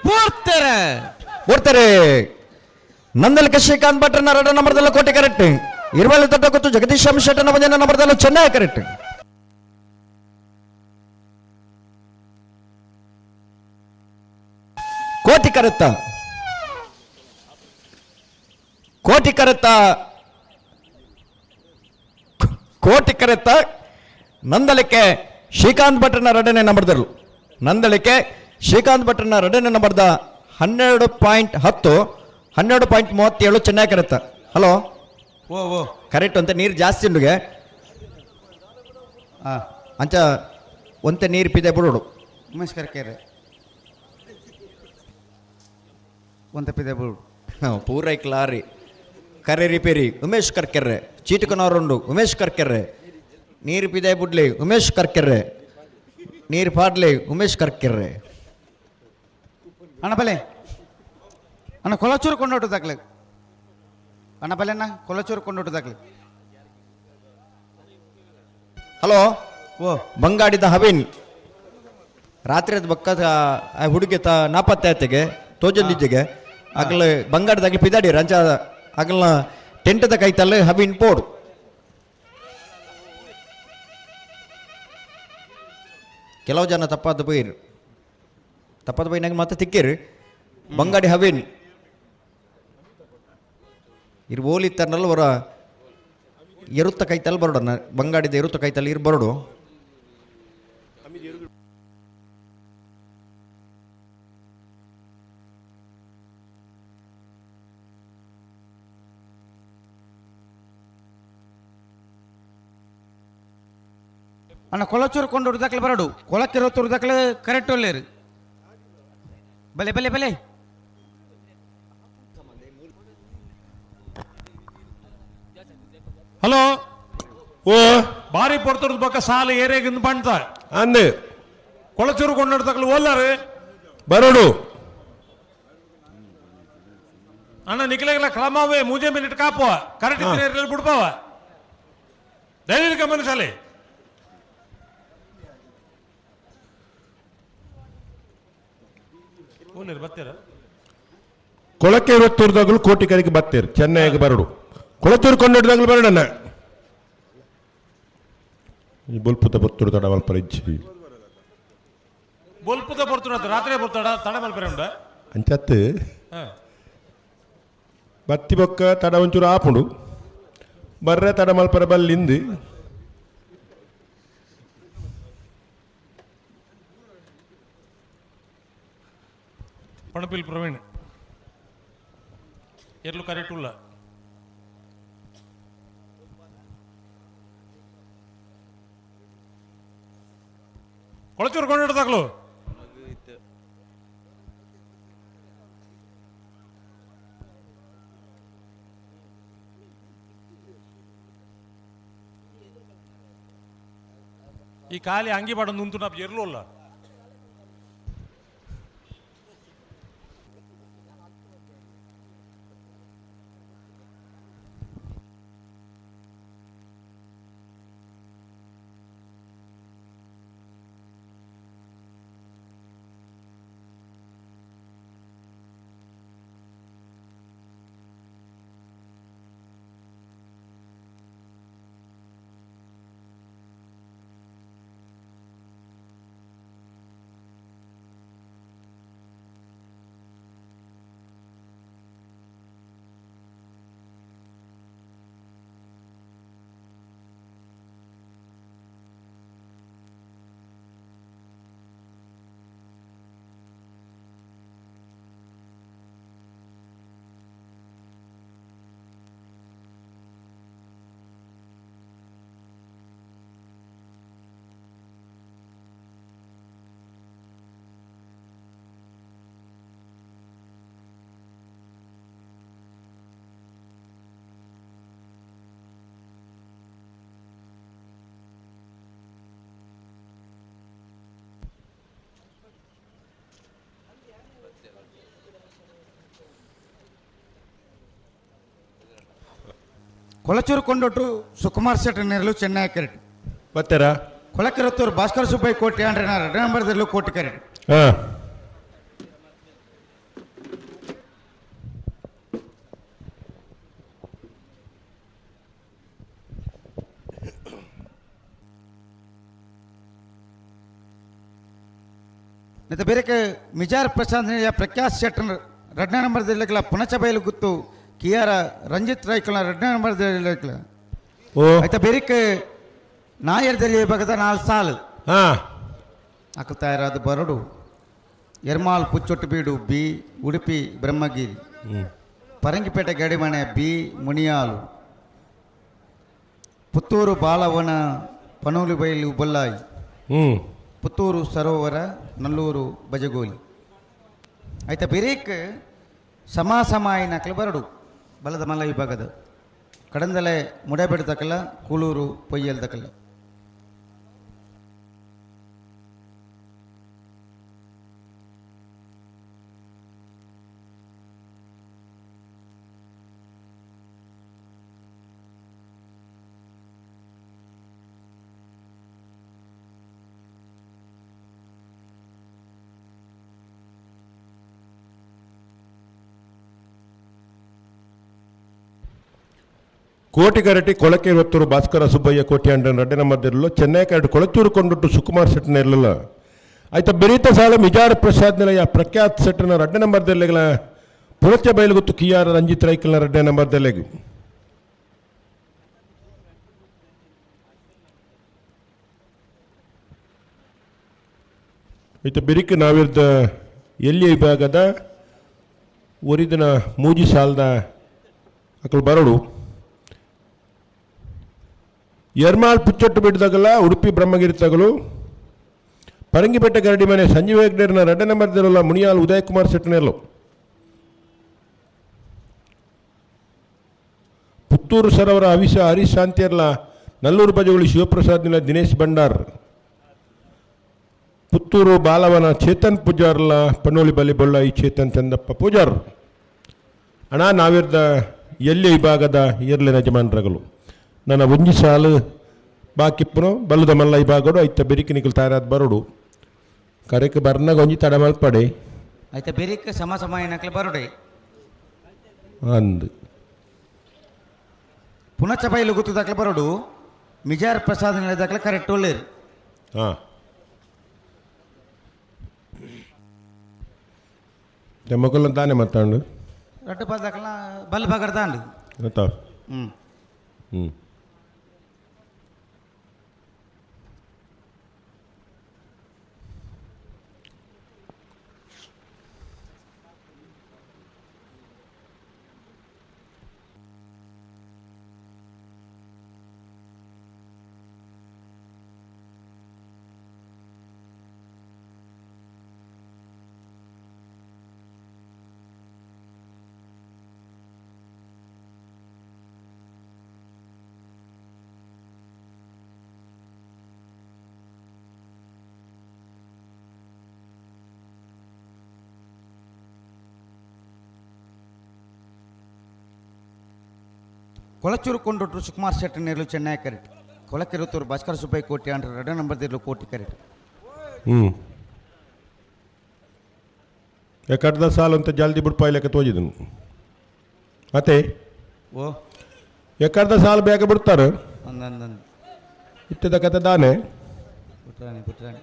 ಬರ್ತಾರೆ ಬರ್ತಾರೆ. ನಂದಲಿಕ ಶ್ರೀಕಾಂತ್ ಭಟ್ರನ ಎರಡು ನಂಬರ್ದಲ್ಲೂ ಕೋಟೆ ಕರೆಕ್ಟ್. ಇರುವಲ್ಲಿ ದೊಡ್ಡ ಗೊತ್ತು ಜಗದೀಶ್ ಶೆಟ್ಟನ ಒಂದನೇ ನಂಬರ್ದಲ್ಲೂ ಚೆನ್ನೈ ಕರೆಕ್ಟ್. ಕೋಟಿ ಕರೆತ್ತ ಕೋಟಿ ಕರೆತ್ತ ಕೋಟಿ ಕರೆತ್ತ ನಂದಲಿಕೆ ಶ್ರೀಕಾಂತ್ ಭಟ್ರನ ಎರಡನೇ ನಂಬರ್ದರು. ನಂದಳಿಕೆ ಶ್ರೀಕಾಂತ್ ಭಟ್ರನ ಎರಡನೇ ನಂಬರ್ದ 12.10 12.37 ಚೆನ್ನಾಗಿ ಕರೆತ್ತ. ಹಲೋ ಓ ಓ ಕರೆಕ್ಟ್ ಅಂತ ನೀರು ಜಾಸ್ತಿ ಉಂಡುಗೆ ಅಂಚ ಒಂತೆ ನೀರು ಪಿದೆ ಬಿಡೋಡು. ಉಮೇಶ್ ಕರ್ಕೇರೆ ಒಂತೆ ಪಿದೆ ಬಿಡು. ಪೂರೈಕ್ ಲಾರಿ ಕರೆ ರಿಪೇರಿ ಉಮೇಶ್ ಕರ್ಕೆರ್ರೆ ಚೀಟಕನವರುಂಡು ಉಮೇಶ್ ಕರ್ಕೆರ್ರೆ ನೀರು ಪಿದೆ ಬುಡ್ಲಿ ಉಮೇಶ್ ಕರ್ಕೆರ್ರೆ ನೀರು ಪಾಡ್ಲಿ ಉಮೇಶ್ ಕರ್ಕೆರ್ರೆ. ಅಣ್ಣ ಬಲೆ ಅಣ್ಣ ಕೊಲಚೂರು ಕೊಂಡೋಟು ದಾಖಲೆ ಅಣ್ಣ ಬಲೆ ಅಣ್ಣ ಕೊಲಚೂರು ಕೊಂಡೋಟು ದಾಖಲೆ. ಹಲೋ ಓ ಬಂಗಾಡಿದ ಹವಿನ್ ರಾತ್ರಿ ಅದು ಬಕ್ಕದ ಆ ಹುಡುಗಿ ತ ನಾಪತ್ತೆ ಆಯ್ತಿಗೆ ತೋಜಂದಿಜ್ಜಿಗೆ ಅಗಲ ಬಂಗಾಡದಾಗಲಿ ಪಿದಾಡಿ ರಂಚ ಅಗಲ ಟೆಂಟದ ಕೈತಲ್ಲ ಹವಿನ್ ಪೋಡು. ಕೆಲವು ಜನ ತಪ್ಪಾದ ಪೋಯಿರು ತಪ್ಪಾದ ಪೋಯಿನಾಗ ಮತ್ತೆ ತಿಕ್ಕಿರು ಬಂಗಾಡಿ ಹವಿನ್ ಇರು ಓಲಿತ್ತರ್ನಲ್ಲ ಅವರ ಎರುತ್ತ ಕೈತಲ್ಲಿ ಬರೋಡ ಬಂಗಾಡಿದ ಎರುತ್ತ ಕೈತಲ್ಲಿ ಇರು ಬರೋಡು. ಅಣ್ಣ ಕೊಲಚೂರು ಕೊಂಡು ದಾಖಲೆ ಬರಡು ಕೊಲಕ್ಕಿರೋತೂರು ದಾಖಲೆ ಕರೆಕ್ಟ್ ಒಳ್ಳೇರು ಬಲೆ ಬಲೆ ಬಲೆ. ಹಲೋ ಓ ಬಾರಿ ಪೊರ್ತುರ್ದ ಬೊಕ್ಕ ಸಾಲ ಏರಿಯಾಗಿಂದ ಬಂತ ಅಂದು ಕೊಳಚೂರು ಕೊಂಡಾಡ್ತಕ್ಕಲು ಓಲ್ಲಾರು ಬರೋಡು. ಅಣ್ಣ ನಿಖಲೆಗೆಲ್ಲ ಕ್ರಮವೇ ಮೂಜೆ ಮಿನಿಟ್ ಕಾಪುವ ಕರೆಕ್ಟ್ ಏರಿಯಲ್ಲಿ ಬಿಡ್ಪಾವ ದಯವಿಟ್ಟು ಗಮನಿಸಲಿ. ಓಲೇರು ಬರ್ತೀರ ಕೊಳಕೆ ಇರುವತ್ತೂರ್ದಾಗಲೂ ಕೋಟಿ ಕರೆಗೆ ಬತ್ತೀರಿ ಚೆನ್ನೈಗೆ ಬರಡು ಕೊಳತೂರು ಕೊಂಡಾಡ್ದಾಗಲೂ ಬರಡಣ್ಣ. ಈ ಬೊಲ್ಪುತ ಬರ್ತುಡು ತಡ ಮಲ್ಪರ ಇಜ್ಜಿ ಬೊಲ್ಪುತ ಬರ್ತುಡ ರಾತ್ರಿ ಬರ್ತಡ ತಡ ಮಲ್ಪರ ಉಂಡ ಅಂಚತ್ತು ಬತ್ತಿ ಬೊಕ್ಕ ತಡ ಒಂಚೂರು ಆಪುಂಡು ಬರ್ರೆ ತಡ ಮಲ್ಪರ ಬಲ್ಲಿಂದು ಪಣಪಿಲ್ ಪ್ರವೀಣ್ ಎರ್ಲು ಕರೆಕ್ಟ್ ಉಲ್ಲ. ಕೊಳಚೂರು ಕೊಂಡಿಡ್ದಾಗ್ಲು ಈ ಖಾಲಿ ಅಂಗಿ ಬಾಡ ನುಂತು ನಾ ಎರ್ಲೋಲ್ಲ. ಕೊಳಚೂರು ಕೊಂಡೊಟ್ಟು ಸುಕುಮಾರ್ ಶೆಟ್ಟಿ ನೆರಳು ಚೆನ್ನೈ ಕರೆಟ್. ಬತ್ತೆರ ಕೊಳಕಿರತ್ತೂರು ಭಾಸ್ಕರ್ ಸುಬ್ಬಯ್ಯ ಕೋಟಿ ಅಂದ್ರೆ ಎರಡು ನಂಬರ್ದಲ್ಲೂ ಕೋಟಿ ಕರೆಟ್. ಹಾಂ ಮತ್ತು ಬೇರೆ ಮಿಜಾರ್ ಪ್ರಶಾಂತ್ ಪ್ರಖ್ಯಾತ್ ಶೆಟ್ಟರ್ ಎರಡನೇ ನಂಬರ್ದಲ್ಲಿ ಪುಣಚ ಬಯಲು ಗುತ್ತು ಕಿಯಾರ ರಂಜಿತ್ ರೈಕಲ ಎರಡನೇ ನಂಬರ್ ಓ ಆಯ್ತಾ ಬೇರೆ ನಾಯರ್ದಲ್ಲಿ ಬಗದ ನಾಲ್ಕು ಸಾಲು ಹಾಂ ಹಾಕುತ್ತಾ ಇರೋದು ಬರಡು ಎರ್ಮಾಲ್ ಪುಚ್ಚೊಟ್ಟು ಬೀಡು ಬಿ ಉಡುಪಿ ಬ್ರಹ್ಮಗಿರಿ ಪರಂಗಿಪೇಟೆ ಗಡಿಮನೆ ಬಿ ಮುನಿಯಾಲು ಪುತ್ತೂರು ಬಾಲವನ ಪನೂಲಿಬೈಲು ಬೊಲ್ಲಾಯಿ ಪುತ್ತೂರು ಸರೋವರ ನಲ್ಲೂರು ಬಜಗೋಲಿ ಆಯ್ತಾ ಬಿರೀಕ್ ಸಮಾಸಮಾಯಿನಕ್ಲು ಬರಡು ಬಲದ ಮಲ್ಲ ವಿಭಾಗದ ಕಡಂದಲೆ ಮುಡಬೆಡ್ತಕಲ್ಲ ಕೂಳೂರು ಪೊಯ್ಯಲ್ದಕಲ್ಲ. ಕೋಟಿಗರಟಿ ಕೊಳಕೆ ಹೊತ್ತೂರು ಭಾಸ್ಕರ ಸುಬ್ಬಯ್ಯ ಕೋಟಿ ಅಂಡನ್ ರಡ್ಡೆ ನಂಬರ್ದಿರಲು ಚೆನ್ನೈ ಕರಟಿ ಕೊಳಚೂರು ಕೊಂಡುಟ್ಟು ಸುಕುಮಾರ್ ಶೆಟ್ಟನ ಇರಲಿಲ್ಲ. ಆಯ್ತ ಬೆರೀತ ಸಾಲ ಮಿಜಾರ್ ಪ್ರಸಾದ್ ನಿಲಯ ಪ್ರಖ್ಯಾತ್ ಶೆಟ್ಟನ ರಡ್ಡೆ ನಂಬರ್ದೆಲ್ಲೆಗಳ ಪುರಚ ಬಯಲುಗುತ್ತು ಕಿಯಾರ ರಂಜಿತ್ ರೈಕಲ್ನ ರಡ್ಡೆ ನಂಬರ್ದೆಲ್ಲೆಗು. ಆಯ್ತ ಬಿರಿಕ್ ನಾವಿರ್ದ ಎಲ್ಲಿ ವಿಭಾಗದ ಒರಿದಿನ ಮೂಜಿ ಸಾಲದ ಅಕಲ್ ಬರಡು ಎರ್ಮಾಳ್ ಪುಚ್ಚೊಟ್ಟು ಬಿಡ್ದಾಗಲ್ಲ ಉಡುಪಿ ಬ್ರಹ್ಮಗಿರಿ ತಗಲು ಪರಂಗಿಪೇಟೆ ಗರಡಿ ಮನೆ ಸಂಜೀವ ಹೆಗ್ಡೇರ್ನ ರಡ್ಡೆ ನಂಬರ್ ದಿರಲ್ಲ ಮುನಿಯಾಲ್ ಉದಯ್ ಕುಮಾರ್ ಶೆಟ್ಟನೆಲ್ಲು ಪುತ್ತೂರು ಸರವರ ಅವಿಷ ಹರೀಶ್ ಶಾಂತಿಯರ್ಲ ನಲ್ಲೂರು ಬಜಗುಳಿ ಶಿವಪ್ರಸಾದ್ ನಿಲ ದಿನೇಶ್ ಭಂಡಾರ್ ಪುತ್ತೂರು ಬಾಲವನ ಚೇತನ್ ಪೂಜಾರ್ಲ ಪಣ್ಣೋಳಿ ಬಲಿ ಬೊಳ್ಳಾಯಿ ಚೇತನ್ ಚಂದಪ್ಪ ಪೂಜಾರ್ ಅಣ್ಣ ನಾವಿರ್ದ ಎಲ್ಲಿ ವಿಭಾಗದ ಇರ್ಲಿನ ಯಜಮಾನ್ರಗಳು ನನ್ನ ಒಂಜಿ ಸಾಲು ಬಾಕಿಪ್ಪನು ಬಲ್ಲದ ಮಲ್ಲ ವಿಭಾಗಡು ಐತ ಬೆರಿಕಿನಿಕಲ್ ತಯಾರಾದ ಬರೋಡು ಕರೆಕ್ ಬರ್ನಾಗ ಒಂಜಿ ತಡ ಮಲ್ಪಡೆ ಐತ ಬೆರಿಕ್ ಸಮ ಸಮ ಬರೋಡೆ ಅಂದು ಪುನಚ ಬೈಲು ಗುತ್ತದಾಕ್ಲೆ ಬರೋಡು ಮಿಜಾರ್ ಪ್ರಸಾದ್ ನಿಲದಾಕ್ಲೆ ಕರೆಕ್ಟ್ ಒಳ್ಳೇರು. ಹಾಂ ಮೊಗಲ ತಾನೇ ಮಾತಾಡು ರಡ್ಡು ಬಾದಾಕಲ ಬಲ್ ಬಗರ್ದಾಂಡು. ಆಯ್ತಾ ಹ್ಞೂ ಹ್ಞೂ ಕೊಳಚೂರು ಕೊಂಡೊಟ್ಟು ಸುಕುಮಾರ್ ಶೆಟ್ಟಿ ನೇರ್ಲು ಚೆನ್ನೈ ಕರೆಟ್ ಕೊಳಕೆರುತ್ತೂರು ಭಾಸ್ಕರ ಸುಬ್ಬಯ್ಯ ಕೋಟಿ ಅಂಡ್ರ ರಡ ನಂಬರ್ ದಿರ್ಲು ಕೋಟಿ ಕರೆಟ್. ಯಾಕರ್ಧ ಸಾಲ ಅಂತ ಜಲ್ದಿ ಬಿಡ್ಪಾಯ್ಲಕ್ಕೆ ತೋಜಿದನು ಅತ್ತೆ. ಓ ಎಕರ್ದ ಸಾಲ ಬೇಗ ಬಿಡ್ತಾರೆ. ಒಂದೊಂದೊಂದು ಇತ್ತದ ಕತೆ ದಾನೆ. ಪುಟ್ರಾಣಿ ಪುಟ್ರಾಣಿ.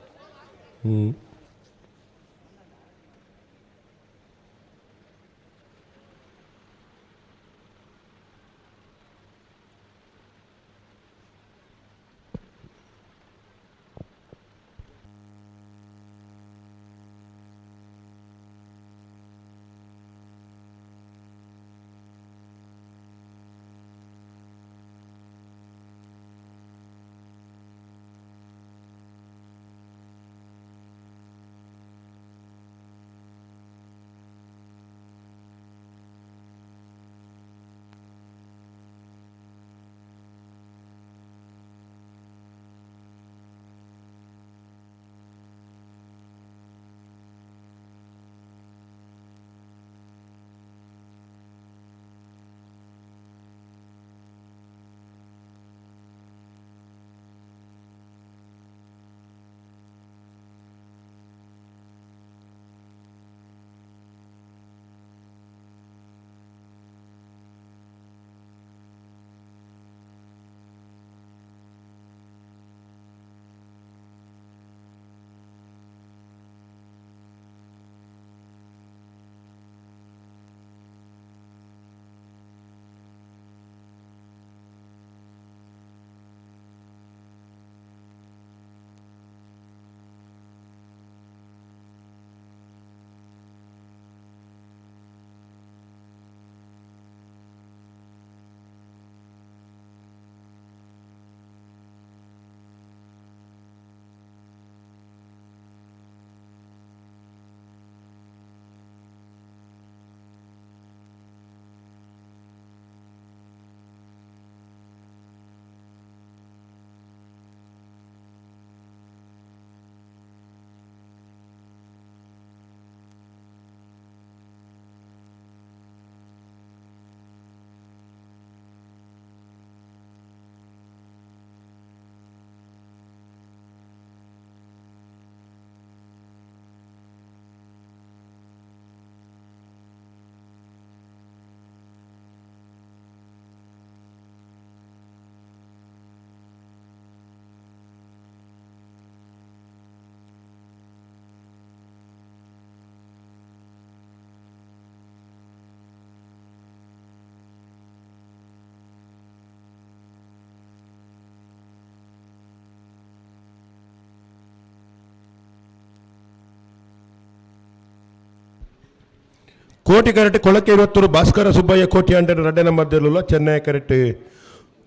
ಕೋಟಿ ಕರೆಕ್ಟ್ ಕೊಳಕೆ ಇವತ್ತೂರು ಭಾಸ್ಕರ ಸುಬ್ಬಯ್ಯ ಕೋಟಿ ಅಂಡರ್ ರಡ್ಡೆ ನಂಬರ್ ಇರಲಿಲ್ಲ. ಚೆನ್ನೈ ಕರೆಕ್ಟ್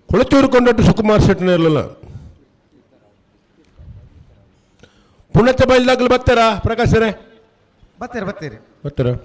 ಕೊಳಚೂರು ಕೊಂಡಟ್ಟು ಸುಕುಮಾರ್ ಶೆಟ್ಟಿನ ಇರಲಿಲ್ಲ. ಪುಣಚ ಬೈಲ್ದಾಗಲು ಬರ್ತಾರಾ ಪ್ರಕಾಶರೇ? ಬರ್ತೀರಿ ಬರ್ತೀರಿ ಬರ್ತಾರ.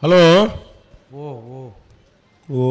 ಹಲೋ. ಓ ಓ ಓ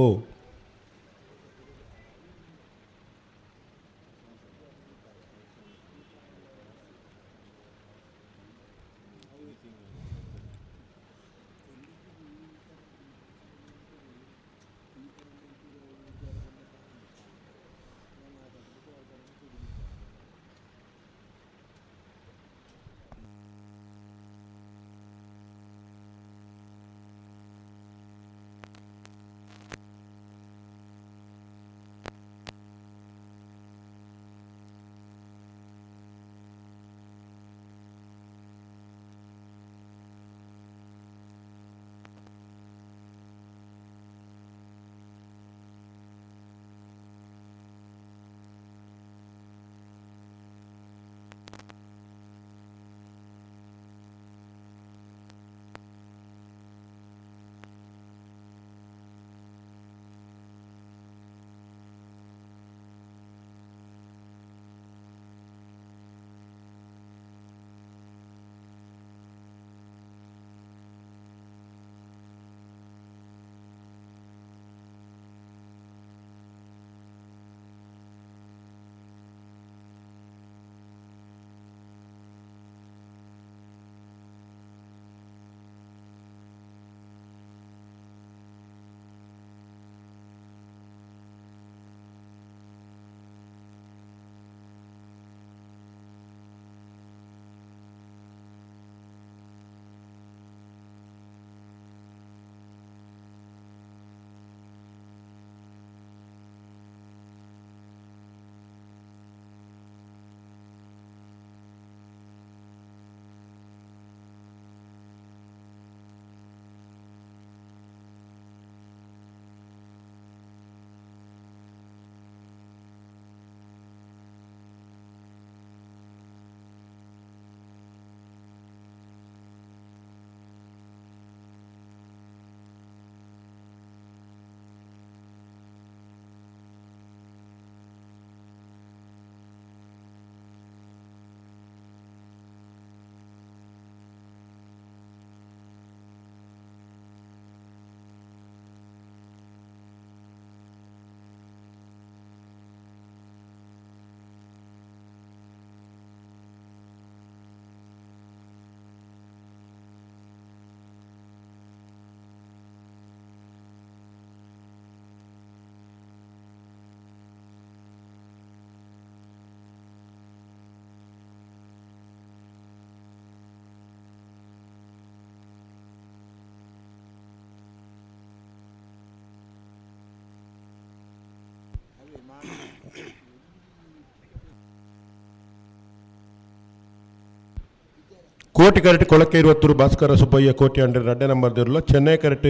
ಕೋಟಿ ಕರೆಟ್ ಕೊಳಕೆ ಇರುವತ್ತೂರು ಭಾಸ್ಕರ ಸುಬ್ಬಯ್ಯ ಕೋಟಿ ಅಂಡ್ರೆ ರಡ್ಡೆ ನಂಬರ್ ಇರಲ್ಲ. ಚೆನ್ನೈ ಕರೆಟ್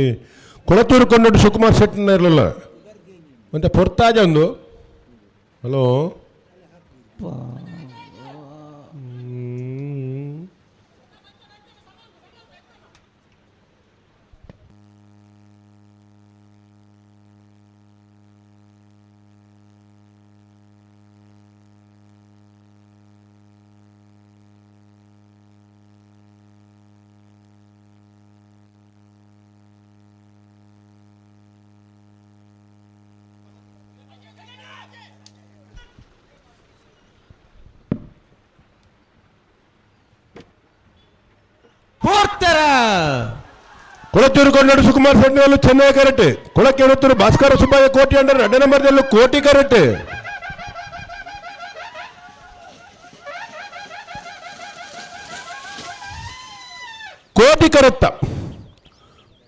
ಕೊಳತೂರು ಕೊಂಡೊಡ್ಡು ಸುಕುಮಾರ್ ಶೆಟ್ಟಿನ ಇರಲಿಲ್ಲ ಮತ್ತೆ ಪೊರ್ತಾಜ ಒಂದು. ಹಲೋ. ಕೊಳತೂರು ಕೊಂಡಾಡು ಸುಕುಮಾರ್ ಸೆಟ್ನಲ್ಲೂ ಚೆನ್ನೈ ಕರೆಕ್ಟ್. ಕೊಳಕೆರತ್ತೂರು ಭಾಸ್ಕರ ಸುಬ್ಬಯ್ಯ ಕೋಟಿ ಅಂಡರ್ ಎರಡನೇ ನಂಬರ್ದಲ್ಲೂ ಕೋಟಿ ಕರೆಕ್ಟ್. ಕೋಟಿ ಕರೆತ್ತ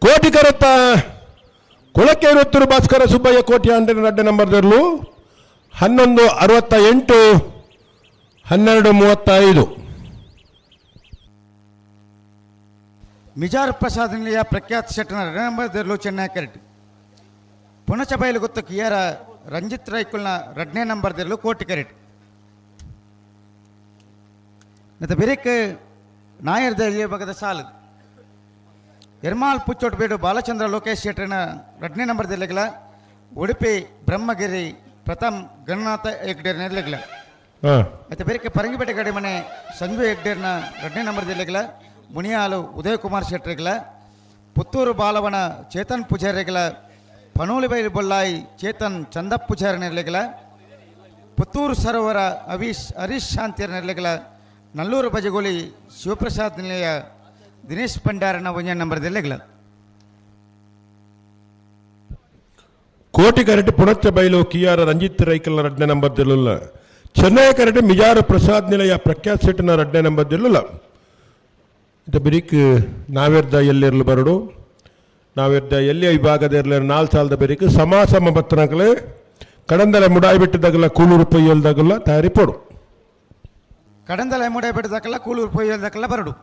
ಕೋಟಿ ಕರೆತ್ತ ಕೊಳಕೆರತ್ತೂರು ಭಾಸ್ಕರ ಸುಬ್ಬಯ್ಯ ಕೋಟಿ ಅಂಡರ್ ಎರಡನೇ ನಂಬರ್ದಲ್ಲೂ 11:68 12:35. ಮಿಜಾರ್ ಪ್ರಸಾದ್ ನಿಲಯ ಪ್ರಖ್ಯಾತ ಶೆಟ್ಟನ ಎರಡನೇ ಚೆನ್ನೈ ಕರೆಟ್. ಪುಣಚ ಬಯಲು ಗೊತ್ತು ಕಿಯರ ರಂಜಿತ್ ರೈಕುಲ್ನ ಎರಡನೇ ನಂಬರ್ದಿರಲು ಕೋಟಿ ಕರೆಟ್. ಮತ್ತು ಬಿರಿಕ್ ನಾಯರ್ದ ಭಾಗದ ಸಾಲು ಎರ್ಮಾಲ್ ಪುಚ್ಚೋಟ್ ಬೇಡು ಬಾಲಚಂದ್ರ ಲೋಕೇಶ್ ಶೆಟ್ಟರ್ನ ಎರಡನೇ ನಂಬರ್ದಿರ್ಲಿಲ್ಲ. ಉಡುಪಿ ಬ್ರಹ್ಮಗಿರಿ ಪ್ರಥಮ್ ಗಣನಾಥ ಹೆಗ್ಡೇರ್ನ ಇರ್ಲಿಲ್ಲ. ಮತ್ತು ಬೇರೆ ಪರಂಗಿಪೇಟೆ ಗಡಿ ಮನೆ ಸಂಜು ಹೆಗ್ಡೇರ್ನ ಎರಡನೇ ನಂಬರ್ದಿರ್ಲಿಲ್ಲ. ಮುನಿಯಾಲು ಉದಯಕುಮಾರ್ ಶೆಟ್ಟರ್ಗಳ ಪುತ್ತೂರು ಬಾಲವನ ಚೇತನ್ ಪೂಜಾರಿಗಳ ಪನೋಲಿಬೈಲು ಬೊಲ್ಲಾಯಿ ಚೇತನ್ ಚಂದಪ್ಪ ಪೂಜಾರಿ ನೆರಳಿಗಳ ಪುತ್ತೂರು ಸರೋವರ ಅವೀಶ್ ಹರೀಶ್ ಶಾಂತಿಯರ ನೆರಳಿಗಳ ನಲ್ಲೂರು ಬಜಗೋಲಿ ಶಿವಪ್ರಸಾದ್ ನಿಲಯ ದಿನೇಶ್ ಭಂಡಾರನ ಒಂಜ ನಂಬರ್ ದೆಲ್ಲೆಗಳ. ಕೋಟಿ ಕರೆಟ್ ಪುಣಚ್ಚ ಬೈಲು ಕಿಯಾರ ರಂಜಿತ್ ರೈಕಲ್ನ ರಡ್ನೇ ನಂಬರ್ ದಿಲ್ಲುಲ್ಲ. ಚೆನ್ನೈ ಕರೆಟ್ ಮಿಜಾರು ಪ್ರಸಾದ್ ನಿಲಯ ಪ್ರಖ್ಯಾತ್ ಶೆಟ್ಟನ ರಡ್ನೇ ನಂಬರ್ ದಿಲ್ಲುಲ್ಲ. ಇತ್ತ ಬಿರಿಕ್ ನಾವೆರ್ದ ಎಲ್ಲಿರಲು ಬರಡು ನಾವೆರ್ದ ಎಲ್ಲಿಯ ವಿಭಾಗದ ಇರಲಿ ನಾಲ್ ಸಾಲದ ಬೆರಿಕ್ ಸಮ ಸಮ ಬತ್ತನಕಲೆ ಕಡಂದಲೆ ಮುಡಾಯಿ ಬಿಟ್ಟದಾಗಲ್ಲ ಕೂಳೂರು ಪೊಯ್ಯಲ್ದಾಗಲ್ಲ ತಯಾರಿ ಪೋಡು. ಕಡಂದಲೆ ಮುಡಾಯಿ ಬಿಟ್ಟದಾಗಲ್ಲ ಕೂಳೂರು ಪೊಯ್ಯಲ್ದಾಗಲ್ಲ ಬರಡು.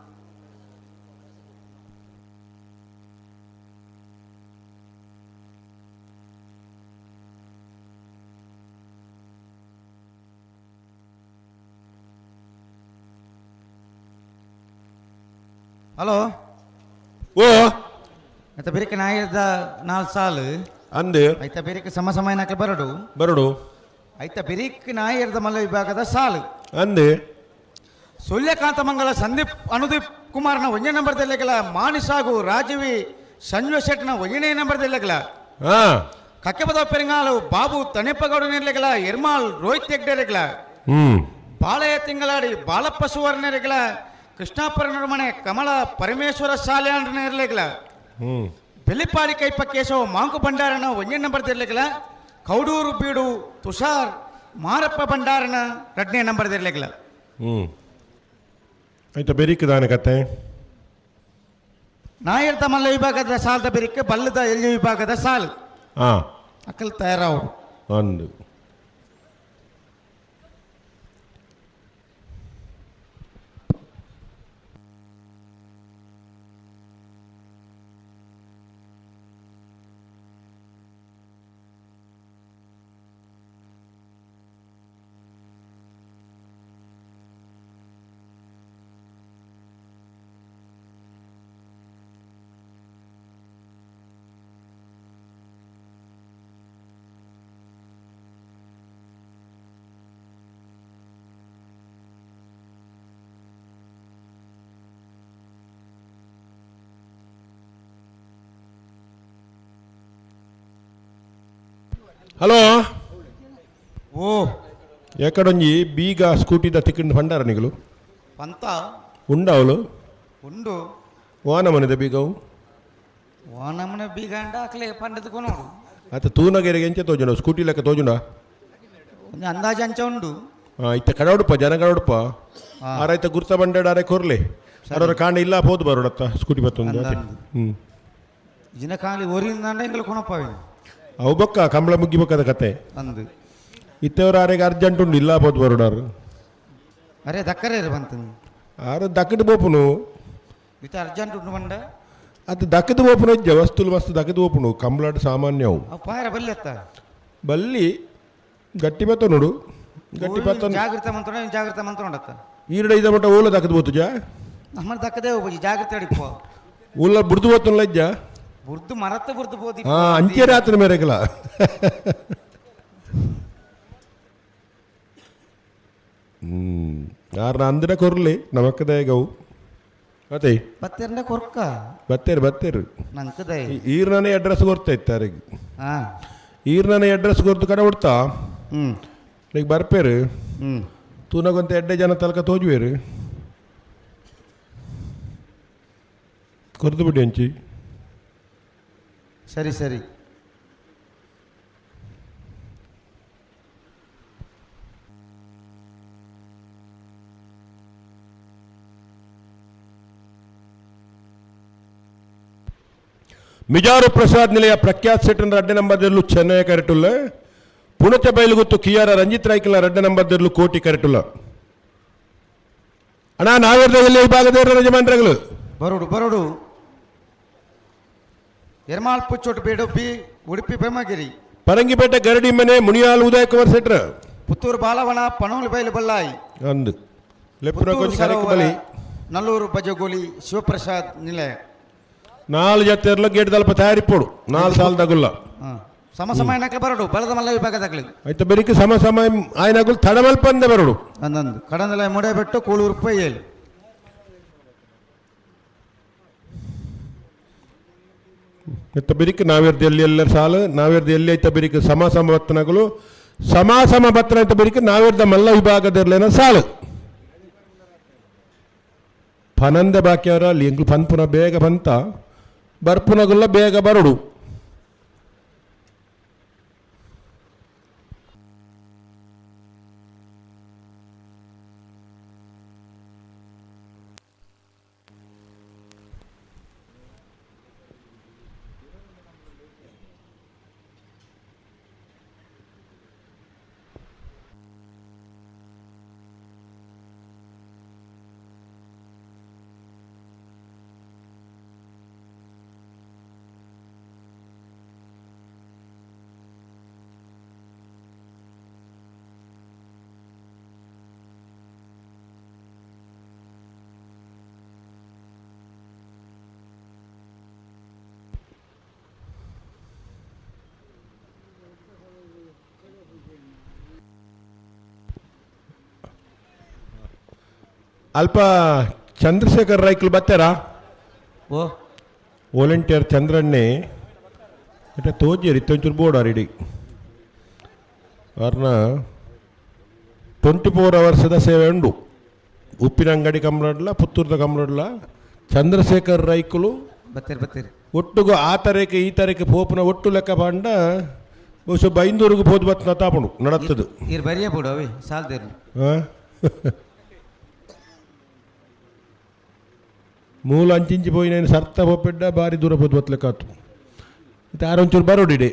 ಹಲೋ ಓ ಐತ ಬೇರೆ ನಾಯಿದ ನಾಲ್ ಸಾಲು ಅಂದೆ ಐತ ಬೇರೆ ಸಮ ಸಮಯನಕ್ಕೆ ಬರಡು ಬರಡು. ಐತ ಬಿರಿಕ್ ನಾಯರ್ದ ಮಲ್ಲ ವಿಭಾಗದ ಸಾಲು ಅಂದೆ ಸೂರ್ಯಕಾಂತ ಮಂಗಲ ಸಂದೀಪ್ ಅನುದೀಪ್ ಕುಮಾರ್ನ ಒಂಜನೇ ನಂಬರ್ ದೆಲ್ಲೆಗಲ ಮಾನಿಸಾಗು ರಾಜೀವಿ ಸಂಜು ಶೆಟ್ನ ಒಂಜನೇ ನಂಬರ್ ದೆಲ್ಲೆಗಲ ಕಕ್ಕೆಪದ ಪೆರಿಂಗಾಲು ಬಾಬು ತಣಿಪ್ಪಗೌಡ ನೆರ್ಲೆಗಲ ಎರ್ಮಾಲ್ ರೋಹಿತ್ ಹೆಗ್ಡೆರೆಗಲ ಬಾಳೆಯ ತಿಂಗಳಾಡಿ ಬಾಲಪ್ಪ ಸುವರ್ಣರೆಗಲ ಕೃಷ್ಣಾಪುರ ನಡುಮನೆ ಕಮಲ ಪರಮೇಶ್ವರ ಸಾಲ್ಯಾಂಡ್ರನೆರ್ಲೆಗಲ ಬೆಳ್ಳಿಪಾಡಿ ಕೈಪ ಕೇಶವ ಮಾಂಕು ಭಂಡಾರನ ಒಂಜನೇ ನಂಬರ್ ದಿರ್ಲೆಗಲ ಕೌಡೂರು ಬೀಡು ತುಷಾರ್ ಮಾರಪ್ಪ ಭಂಡಾರನ ಎರಡನೇ ನಂಬರ್ ದಿರ್ಲೆಗಲ. ಆಯ್ತಾ ಬೆರಿಕ್ ದಾನ ಕತೆ ನಾಯರ್ದ ಮಲ್ಲ ವಿಭಾಗದ ಸಾಲದ ಬೆರಿಕ್ ಬಲ್ಲದ ಎಲ್ಲಿ ವಿಭಾಗದ ಸಾಲು ಅಕ್ಕಲ್ ತಯಾರಾವು ಒಂದು ಹಲೋ ಓ ಎಕಡೊಂಜಿ ಬೀಗ ಸ್ಕೂಟಿದ ತಿಕ್ಕಿಂಡ್ ಭಂಡಾರ ನಿಗಲು ಪಂತ ಉಂಡ ಅವಳು ಉಂಡು ವಾನ ಮನೆದ ಬೀಗವು ವಾನಮನೆ ಬೀಗ ಅಂಡ ಅಕ್ಲೆ ಪಂಡದ ನೋಡು ಆತ ತೂನಗೆರೆಗೆ ಎಂಚ ತೋಜುಂಡ ಸ್ಕೂಟಿ ಲೆಕ್ಕ ತೋಜುಂಡ ಒಂಜಿ ಅಂದಾಜು ಅಂಚ ಉಂಡು ಇತ್ತ ಕಡೌಡುಪ ಜನ ಕಡೌಡುಪ ಆರೈತ ಗುರ್ತ ಬಂಡಾಡ ಆರೆ ಕೊರ್ಲೆ ಅರವರ ಕಾಂಡ ಇಲ್ಲ ಪೋದು ಬರೋಡತ್ತ ಸ್ಕೂಟಿ ಬತ್ತೊಂದು ಜಿನ ಖಾಲಿ ಒರಿಂದ ಎಂಗಲು ಕೊಣಪಾವಿನ ಅವು ಬೊಕ್ಕ ಕಂಬಳ ಮುಗ್ಗಿ ಬೊಕ್ಕದ ಕತೆ ಅಂದು ಇತ್ತವರು ಆರೆಗೆ ಅರ್ಜೆಂಟ್ ಉಂಡು ಇಲ್ಲ ಪೋದು ಬರೋಡಾರು ಅರೆ ದಕ್ಕರೆ ಬಂತು ಆರು ದಕ್ಕದ ಬೋಪುನು ಇತ್ತ ಅರ್ಜೆಂಟ್ ಉಂಡು ಬಂಡ ಅದು ದಕ್ಕದ ಬೋಪುನು ಇಜ್ಜ ವಸ್ತುಲು ಮಸ್ತ್ ದಕ್ಕದ ಬೋಪುನು ಕಂಬಳಾಡು ಸಾಮಾನ್ಯ ಅವು ಅವು ಪಾಯರ ಬಲ್ಲಿ ಅತ್ತ ಬಲ್ಲಿ ಗಟ್ಟಿ ಬತ್ತ ನೋಡು ಗಟ್ಟಿ ಬತ್ತ ಜಾಗೃತ ಮಂತ್ರ ಜಾಗೃತ ಮಂತ್ರ ಉಂಡತ್ತ ಈರಡ ಇದ ಮಟ್ಟ ಓಲ ದಕ್ಕದ ಬೋತುಜ ನಮ್ಮ ದಕ್ಕದೇ ಹೋಗಿ ಜಾಗೃತೆ ಅಡಿಪೋ ಊಲ ಬುಡ್ದು ಬೋತುಲ್ಲ ಇಜ್ಜ ಬುರ್ದು ಮರತ್ತ ಬುರ್ದು ಬೋದಿ ಅಂಚೆ ರಾತ್ರಿ ಮೇರೆಗಲ ಯಾರನ್ನ ಅಂದ್ರೆ ಕೊರ್ಲಿ ನಮಕ್ಕದಾಯಗವು ಅದೇ ಬತ್ತೇರ್ನ ಕೊರ್ಕ ಬತ್ತೇರು ಬತ್ತೇರು ನಂಕದೈ ಈರ್ನೇ ಅಡ್ರೆಸ್ ಗೊತ್ತಾಯ್ತು ಯಾರಿಗೆ ಈರ್ನೇ ಅಡ್ರೆಸ್ ಕೊರ್ತು ಕಡೆ ಕೊಡ್ತಾ ಈಗ ಬರ್ಪೇರು ತೂನಗೊಂತ ಎಡ್ಡೆ ಜನ ತಲಕ ತೋಜುವೇರು ಕೊರ್ದು ಬಿಡಿ ಅಂಚಿ. ಸರಿ ಸರಿ. ಮಿಜಾರು ಪ್ರಸಾದ್ ನಿಲಯ ಪ್ರಖ್ಯಾತ್ ಶೆಟ್ಟನ ರಡ್ಡೆ ನಂಬರ್ದಿರ್ಲು ಚೆನ್ನೈ ಕರೆಟುಲ್ಲ ಪುಣಚ ಬೈಲುಗುತ್ತು ಕಿಯಾರ ರಂಜಿತ್ ರಾಯ್ಕಲ ರಡ್ಡೆ ನಂಬರ್ದಿರ್ಲು ಕೋಟಿ ಕರೆಟುಲ್ಲ. ಅಣ್ಣ ನಾವೇರ್ದಲ್ಲಿ ವಿಭಾಗದ ಯಜಮಾನ್ರಗಳು ಬರೋಡು ಬರೋಡು. ಎರ್ಮಾಲ್ ಪುಚ್ಚೋಟು ಬೀಡು ಬಿ ಉಡುಪಿ ಬ್ರಹ್ಮಗಿರಿ ಪರಂಗಿಪೇಟೆ ಗರಡಿ ಮನೆ ಮುನಿಯಾಲ್ ಉದಯ ಕುಮಾರ್ ಶೆಟ್ರ ಪುತ್ತೂರು ಬಾಲವನ ಪಣೋಲಿ ಬೈಲು ಬಲ್ಲಾಯಿ ಅಂದು ಲೆಪ್ಪುನ ಪುತ್ತೂರು ಕೊಂಚ ಕರೆಕ್ ಸರೋವರ, ಬಲಿ ನಲ್ಲೂರು ಬಜಗೋಲಿ ಶಿವಪ್ರಸಾದ್ ನಿಲಯ ನಾಲ್ ಜೊತೆ ಗೇಟ್ ದಲ್ಪ ತಯಾರಿಪೋಡು ನಾಲ್ ಸಾಲದಾಗುಲ್ಲ ಸಮ ಸಮಯ ನಕಲು ಬರಡು ಬಲದ ಮಲ್ಲ ವಿಭಾಗದಾಗಲಿ ಆಯ್ತು ಬೆರಿಕೆ ಸಮ ಸಮ ಆಯ್ನಾಗುಲ್ ತಡಮಲ್ಪಂದೆ ಬರಡು ಅಂದಂದು ಕಡಂದಲ ಮುಡೇಬೆಟ್ಟು ಕೂಳೂರು ಪೊಯ್ಯೇಲು. ಇತ್ತ ಬಿರಿಕ್ ನಾವೇರ್ದು ಎಲ್ಲಿ ಎಲ್ಲ ಸಾಲು ನಾವೇರ್ದು ಎಲ್ಲಿ ಐತ ಬಿರಿಕ್ ಸಮ ಸಮ ಬತ್ತನಗಳು ಸಮ ಸಮ ಬತ್ತನ ಐತ ಬಿರಿಕ್ ನಾವೇರ್ದ ಮಲ್ಲ ವಿಭಾಗದಿರ್ಲೇನ ಸಾಲು ಪನಂದ ಬಾಕಿಯವರ ಅಲ್ಲಿ ಎಂಗ್ಲು ಪನ್ಪುನ ಬೇಗ ಬಂತ ಬರ್ಪುನಗುಲ್ಲ ಬೇಗ ಬರಡು. ಅಲ್ಪ ಚಂದ್ರಶೇಖರ್ ರೈಕ್ಲು ಬತ್ತಾರಾ? ಓ ವಾಲಂಟಿಯರ್ ಚಂದ್ರಣ್ಣೆ ಇಟ್ಟ ತೋಜಿಯರ್ ಇತ್ತೊಂಚೂರು ಬೋರ್ಡ್ ಇಡೀ ಅವ್ರನ್ನ 24 ಅವರ್ಸದ ಸೇವೆ ಉಂಡು. ಉಪ್ಪಿನಂಗಡಿ ಕಮ್ರಡ್ಲ ಪುತ್ತೂರ್ದ ಕಮ್ರಡ್ಲ ಚಂದ್ರಶೇಖರ್ ರೈಕುಲು ಬತ್ತೀರಿ ಬತ್ತೀರಿ ಒಟ್ಟುಗು ಆ ತರಕ್ಕೆ ಈ ತರಕ್ಕೆ ಪೋಪುನ ಒಟ್ಟು ಲೆಕ್ಕ ಪಂಡ ಬಹುಶಃ ಬೈಂದೂರಿಗೆ ಪೋದು ಬತ್ನ ತಾಪುಂಡು ನಡತ್ತದು. ಇರ್ ಬರಿಯ ಬಿಡು ಅವಿ ಸಾಲ್ದಿರ್ಲಿ. ಹಾಂ ಮೂಲ ಅಂಚಿಂಚಿ ಪೋಯಿ నేను ಸರ್ತ ಪೋಪೆಡ್ಡ ಬಾರಿ ದೂರ ಪೋದು ಬತ್ಲೆಕ್ಕಾತು ಮತ್ತೆ ಆರೊಂಚೂರು ಬರೋಡಿಡೆ.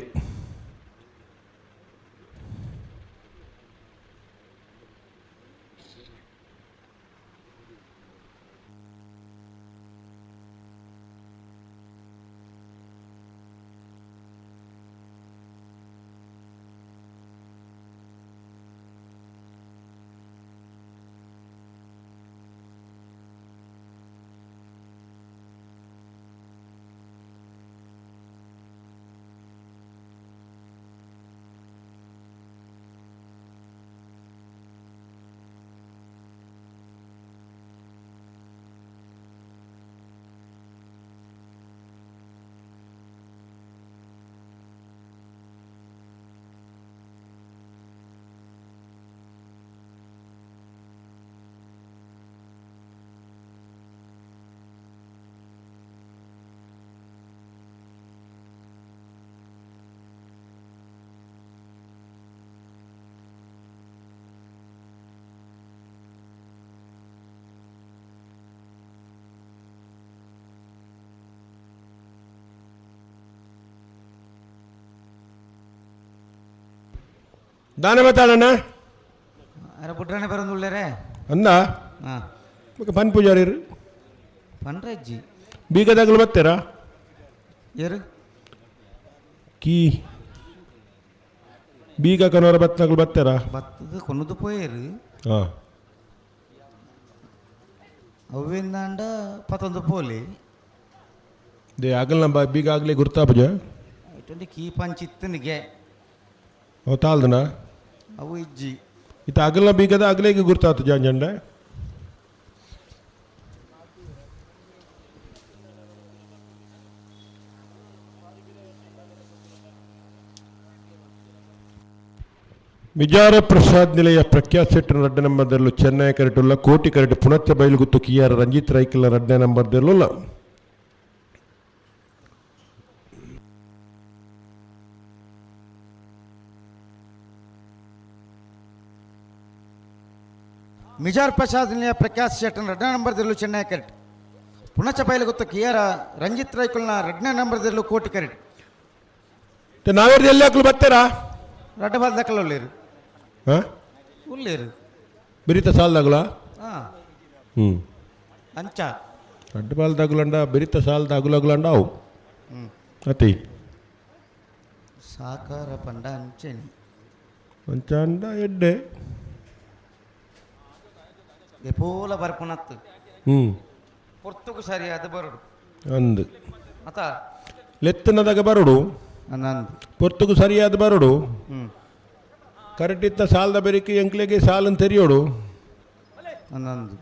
ದಾನ ಮಾತಾಡಣ್ಣ ಅರೆ ಬುಡ್ರಾಣೆ ಬರೋದುಳ್ಳೇರೆ ಅಂದ ಹಾಂ ಪನ್ ಪೂಜಾರಿ ಪನ್ರಜ್ಜಿ ಬೀಗದಾಗಲು ಬರ್ತೀರಾ? ಏರು ಕೀ ಬೀಗ ಕನೋರ ಬತ್ತನಾಗಲು ಬರ್ತೀರಾ? ಬತ್ತದ ಕೊನದು ಪೋಯೇರು. ಹಾಂ ಅವಿಂದಾಂಡ ಪತ್ತೊಂದು ಪೋಲಿ they ಆಗಲ್ಲ ನಮ್ಮ ಬೀಗ ಆಗಲಿ ಗುರ್ತಾಪುಜ ಇಟ್ಟೊಂದು ಕೀ ಪಂಚಿತ್ತನಿಗೆ ಅವು ತಾಲ್ದನ ಅವು ಇಜ್ಜಿ ಇತ್ತ ಅಗಲ್ನ ಬೀಗದ ಅಗಲೇಗೆ ಗುರ್ತಾತು ಜಾಂಜಂಡ. ವಿಜಾರ ಪ್ರಸಾದ್ ನಿಲಯ ಪ್ರಖ್ಯಾತ್ ಶೆಟ್ಟರ್ ರಡ್ಡ ನಂಬರ್ದಲ್ಲೂ ಚೆನ್ನೈ ಕರೆಟುಲ್ಲ ಕೋಟಿ ಕರೆಟು ಪುಣಚ್ಚ ಬೈಲುಗುತ್ತು ಕಿಯಾರ ರಂಜಿತ್ ರೈಕಲ್ ರಡ್ಡ ನಂಬರ್ದಲ್ಲೂ. ಮಿಜಾರ್ ಪ್ರಸಾದ್ ನಿಲಯ ಪ್ರಖ್ಯಾತ್ ಶೆಟ್ಟರ್ ರಡ್ಡ ನಂಬರ್ದಲ್ಲೂ ಚೆನ್ನೈ ಕರೆಟ್ ಪುಣಚ ಬೈಲುಗುತ್ತು ಕಿಯಾರ ರಂಜಿತ್ ರೈಕಲ್ನ ರಡ್ಡ ನಂಬರ್ದಲ್ಲೂ ಕೋಟಿ ಕರೆಟ್. ನಾವೇರ್ದು ಎಲ್ಲಿ ಹಾಕಲು ಬರ್ತೀರಾ? ರಡ್ಡ ಬಾಲ್ ದಕ್ಕಲ ಉಳ್ಳೇರು. ಹಾಂ ಉಳ್ಳೇರು ಬಿರಿತ ಸಾಲ್ದಾಗಲ? ಹಾಂ ಹ್ಞೂ ಅಂಚ ಅಡ್ಡ ಬಾಲ್ ತಗುಲಂಡ ಬಿರಿತ ಸಾಲ್ ತಗುಲಗುಲಂಡ ಅವು ಅತಿ ಸಾಕಾರ ಪಂಡ ಅಂಚೆನಿ ಅಂಚಾಂಡ ಎಡ್ಡೆ ಎಪೋಲ ಬರ್ಪುನತ್ತು ಹ್ಞೂ ಪೊರ್ತುಗು ಸರಿಯಾದ ಬರುಡು ಅಂದು ಅತ ಲೆತ್ತನದಾಗ ಬರುಡು ಅಂದು ಪೊರ್ತುಗು ಸರಿಯಾದ ಬರುಡು ಹ್ಞೂ ಕರೆಕ್ಟ್ ಇತ್ತ ಸಾಲದ ಬೆರಿಕೆ ಎಂಕ್ಲೆಗೆ ಸಾಲನ್ನು ತೆರಿಯೋಡು ಅಂದು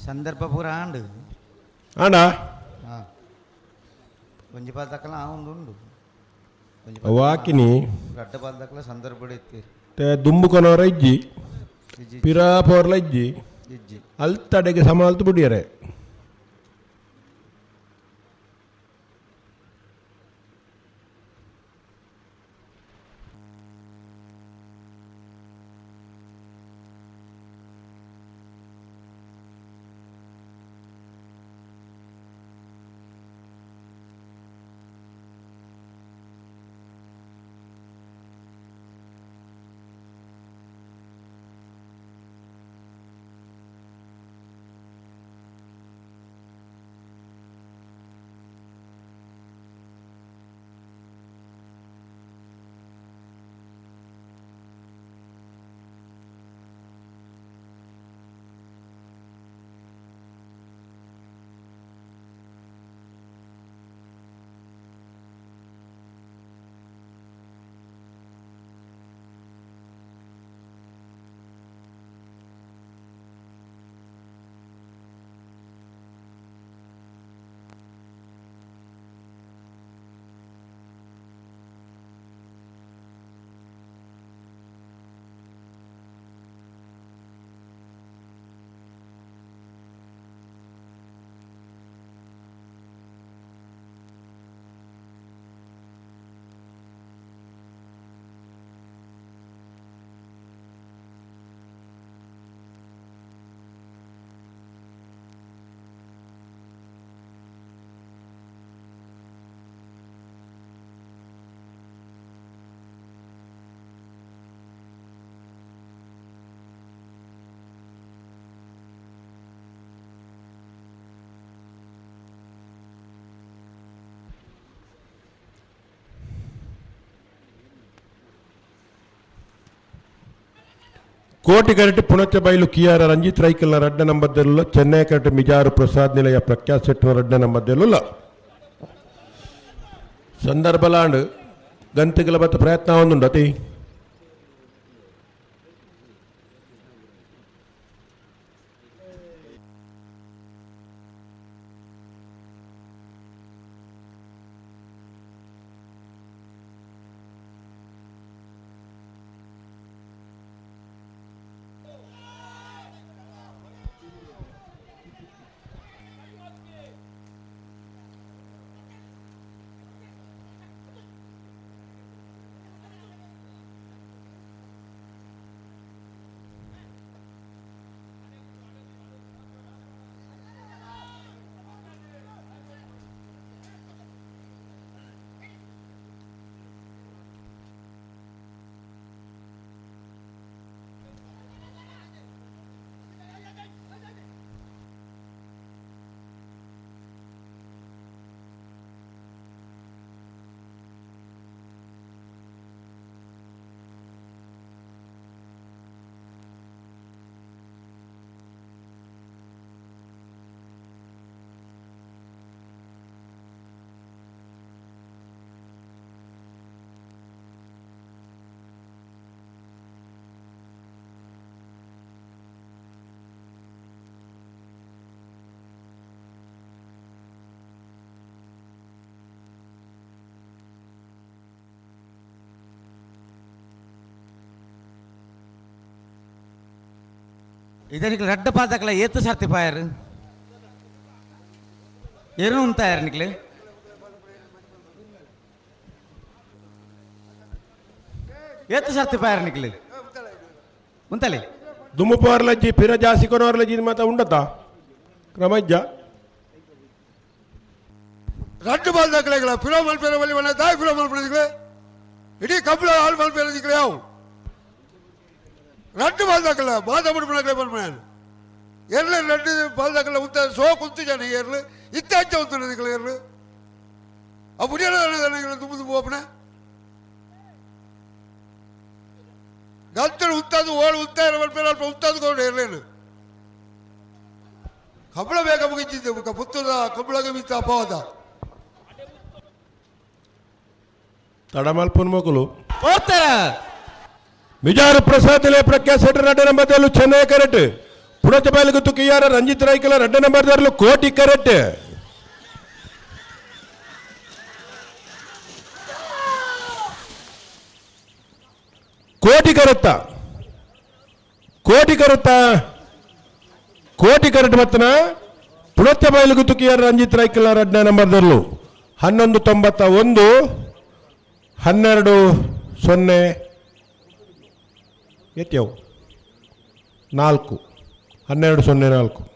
ಸಂದರ್ಭ ಪೂರ ಆಂಡು. ಆಂಡ ಒಂಜಿ ಪಾಲ್ ತಕ್ಕಲ ಆ ಒಂದು ಉಂಡು. ವಾಕಿನಿ ರಡ್ಡ ಪಾಲ್ ತಕ್ಕಲ ಸಂದರ್ಭ ಇತ್ತೀರಿ. ದುಂಬು ಕೊನವರ ಇಜ್ಜಿ, ಪಿರಾ ಪೋರ್ಲ ಇಜ್ಜಿ, ಇಜ್ಜಿ. ಅಲ್ತಡೆಗೆ ಸಮಾಲ್ತು ಬಿಡಿಯರೆ. ಕೋಟಿ ಕರೆಟ್ ಪುಣಚ ಬೈಲು ಕಿಯಾರ ರಂಜಿತ್ ರೈಕಲ್ನ ರಡ್ಡ ನಂಬರ್ದಲ್ಲ, ಚೆನ್ನೈ ಕರೆಟ್ ಮಿಜಾರು ಪ್ರಸಾದ್ ನಿಲಯ ಪ್ರಖ್ಯಾತ್ ಶೆಟ್ಟರ್ ರಡ್ಡ ನಂಬರ್ದಲ್ಲ. ಸಂದರ್ಭಲಾಂಡ್ ಗಂತಿಗಳ ಬತ್ತ ಪ್ರಯತ್ನ ಒಂದುಂಡು ಅತಿ. ಇದನಿಗೆ ರಡ್ಡ ಪಾದಕಲ ಏತು ಸರ್ತಿ ಪಾಯರು ಏನು ಉಂತಾಯರ್ ನಿಕ್ಲೆ ಏತು ಸರ್ತಿ ಪಾಯರ್ ನಿಕ್ಲೆ ಉಂತಲೆ ದುಮ್ಮುಪವರ್ಲಜ್ಜಿ ಪಿರ ಜಾಸ್ತಿ ಕೊನವರ್ಲಜ್ಜಿ ಮಾತ ಉಂಡತಾ ಕ್ರಮಜ್ಜ ರಡ್ಡು ಬಾಲ್ ದಾಖಲೆಗಳ ಪಿರೋ ಮಲ್ಪೇರ ಬಲ್ಲಿ ಮನೆ ದಾಯಿ ಪಿರೋ ಮಲ್ಪಡಿದ್ಲೆ ಇಡೀ ಕಂಬಳ ಹಾಳು ಮಲ್ಪೇರ ದಿಕ್ಲೆ ಯಾವ ರಡ್ಡು ಬಾಲ್ ದಾಖಲೆ ಬಾದ ಬಿಡ್ಬಿಡಕ್ಲೆ ಬರ್ಮನೆ ಎರ್ಲು ರಡ್ಡು ಬಾಲ್ ದಾಖಲೆ ಉತ್ತ ಸೋ ಕುಂತು ಜನ ಏರ್ಲು ಇತ್ತಾಚೆ ಉತ್ತ ದಿಕ್ಲೆ ಏರ್ಲು ಆ ಬುಡಿಯಲ್ಲ ದುಮ್ಮು ದುಮ್ಮು ಒಪ್ಪನೆ ಗಂತಳು ಉತ್ತದು ಓಳು ಉತ್ತ ಮಲ್ಪೇರ ಅಲ್ಪ ಉತ್ತದು ಕೊಂಡು ಏರ್ಲೇನು ಕಂಬಳ ಬೇಗ ಮುಗಿತಿದ್ದೆ ಪುತ್ತೂರ ಕಂಬಳಗೆ ಮಿತ್ತ ಅಪವಾದ ತಡಮಲ್ಪನ್ ಮಗುಲು ಹೋಗ್ತಾರ ಮಿಜಾರು ಪ್ರಸಾದ್ ಪ್ರಖ್ಯಾತ್ ಶೆಟ್ಟರ್ ನಟ ನಂಬತ್ತೇಳು ಚೆನ್ನೈ ಕರೆಟ್ ಪುಣಚ ಕಿಯಾರ ರಂಜಿತ್ ರೈಕಲ ರಡ್ಡ ನಂಬರ್ದಾರ್ಲು ಕೋಟಿ ಕರೆಟ್. ಕೋಟಿ ಕರುತ್ತ ಕೋಟಿ ಕರುತ್ತ ಕೋಟಿ ಕರೆಟ್ ಮತ್ತನ ಪುಣಚ ಬಯಲುಗುತ್ತು ಕಿಯಾರ ರಂಜಿತ್ ರೈಕಲ ರಡ್ಡ ನಂಬರ್ದಾರ್ಲು 11.91 12 0 ಎತ್ಯವು 4 12 0 4.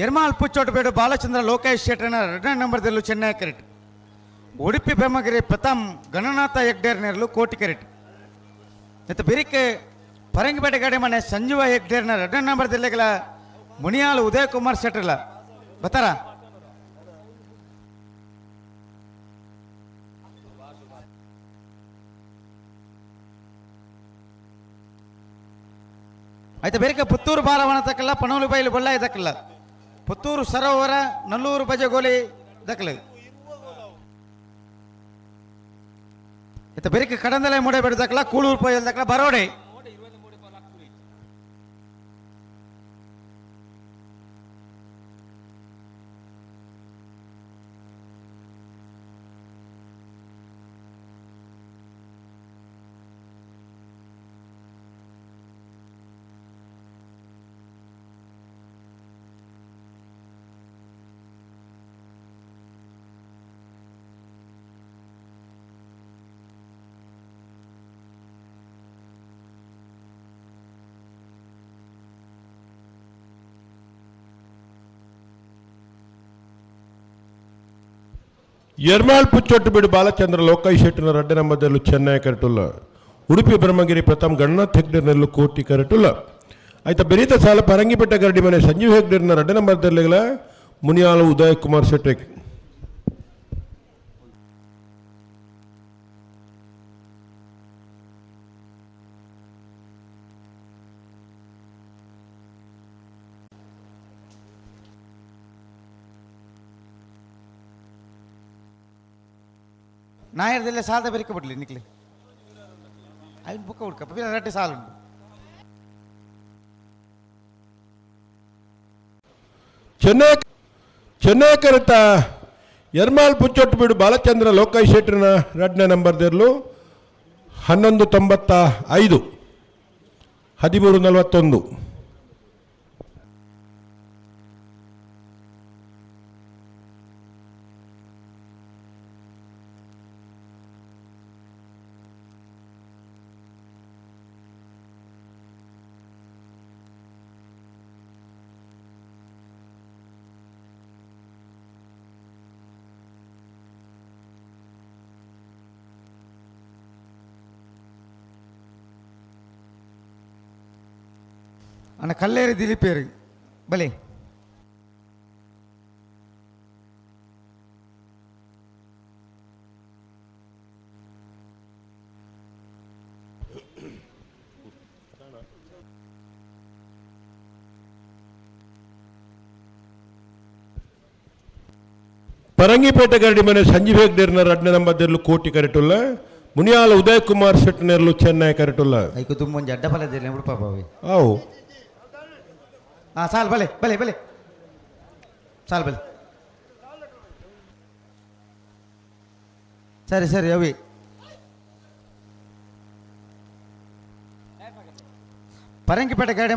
ಎರ್ಮಾಲ್ ಪುಚ್ಚೋಟಬೇಡು ಬಾಲಚಂದ್ರ ಲೋಕೇಶ್ ಶೆಟ್ಟರ್ನ ಎರಡನೇ ನಂಬರ್ದಲ್ಲೂ ಚೆನ್ನೈ ಕರೆಟ್. ಉಡುಪಿ ಬ್ರಹ್ಮಗಿರಿ ಪ್ರಥಮ್ ಗಣನಾಥ ಹೆಗ್ಡೇರ್ ನೇರಲು ಕೋಟಿ ಕರೆಟ್. ಮತ್ತು ಬಿರಿಕೆ ಪರಂಗಿಪೇಟೆ ಗಾಡಿ ಮನೆ ಸಂಜೀವ ಹೆಗ್ಡೇರ್ನ ಎರಡನೇ ನಂಬರ್ದಲ್ಲಿಗಳ ಮುನಿಯಾಳು ಉದಯ್ ಕುಮಾರ್ ಶೆಟ್ಟರ್ಲ ಬತ್ತಾರ. ಆಯ್ತು ಬೇರೆ ಪುತ್ತೂರು ಬಾಲವನ ತಕ್ಕಲ್ಲ ಪಣೋಲು ಬೈಲು ಬೊಳ್ಳಾಯಿ ತಕ್ಕಲ್ಲ ಪುತ್ತೂರು ಸರೋವರ ನಲ್ಲೂರು ಬಜಗೋಲಿ ದಕ್ಕಲು. ಆಯ್ತು ಬೇರೆ ಕಡಂದಲೆ ಮೂಡೆ ಬೇಡ ತಕ್ಕಲ್ಲ ಕೂಳೂರು ಪೊಯ್ಯಲ್ ತಕ್ಕಲ್ಲ ಬರೋಡೆ. ಎರ್ಮಾಳ್ ಪುಚ್ಚೊಟ್ಟು ಬಿಡು ಬಾಲಚಂದ್ರ ಲೋಕೈ ಶೆಟ್ಟಿನ ರಡ್ಡ ನಂಬರ್ದಲ್ಲೂ ಚೆನ್ನೈ ಕರೆಟುಲ್ಲ. ಉಡುಪಿ ಬ್ರಹ್ಮಗಿರಿ ಪ್ರಥಮ್ ಗಣನಾಥ್ ಹೆಗ್ಡೆರ್ನಲ್ಲೂ ಕೋಟಿ ಕರೆಟುಲ್ಲ. ಆಯ್ತಾ ಬೆರೀತ ಸಾಲ ಪರಂಗಿಪೇಟೆ ಗರಡಿ ಮನೆ ಸಂಜೀವ್ ಹೆಗ್ಡೆರ್ನ ರಡ್ಡ ನಂಬರ್ದಲ್ಲಿಗಳ ಮುನಿಯಾಲು ಉದಯ್ ಕುಮಾರ್ ಶೆಟ್ಟಿ. ನಾಯರ್ದಲ್ಲೇ ಸಾಲದ ಬೆರಿಕೆ ಬಿಡ್ಲಿ ನಿಕ್ಲಿ ಐದು ಬುಕ್ಕ ಹುಡ್ಕ ರಡ್ಡೆ ಸಾಲ ಉಂಟು. ಚೆನ್ನೈ ಚೆನ್ನೈ ಕರೆತ ಎರ್ಮಾಲ್ ಪುಚ್ಚೊಟ್ಟು ಬಿಡು ಬಾಲಚಂದ್ರ ಲೋಕೈ ಶೆಟ್ಟರ್ನ ರಡ್ಡನೇ ನಂಬರ್ದಿರಲು 11.95 13.41. ಅಣ್ಣ ಕಲ್ಲೇರಿ ದಿಲೀಪೇರಿ ಬಲೆ. ಪರಂಗಿಪೇಟೆ ಗರಡಿ ಮನೆ ಸಂಜೀವ್ ಹೆಗ್ಡೇರ್ನ ರಡ್ಡ ನಂಬರ್ದಲ್ಲೂ ಕೋಟಿ ಕರೆಟುಲ್ಲ. ಮುನಿಯಾಲ ಉದಯ್ ಕುಮಾರ್ ಶೆಟ್ಟನೇರ್ಲು ಚೆನ್ನೈ ಕರೆಟುಲ್ಲ. ಐಕು ತುಂಬ ಒಂಜಿ ಅಡ್ಡ ಬಲದಿಲ್ಲ ಬಿಡು ಪಾಪ ಅವಿ. ಅವು ಹಾಂ ಸಾಲು ಬಲೆ ಬಲೆ ಬಲೆ ಸಾಲು ಬಲೆ ಸರಿ ಸರಿ ಅವಿ. ಪರಂಗಿಪೇಟೆ ಗಾಡಿ.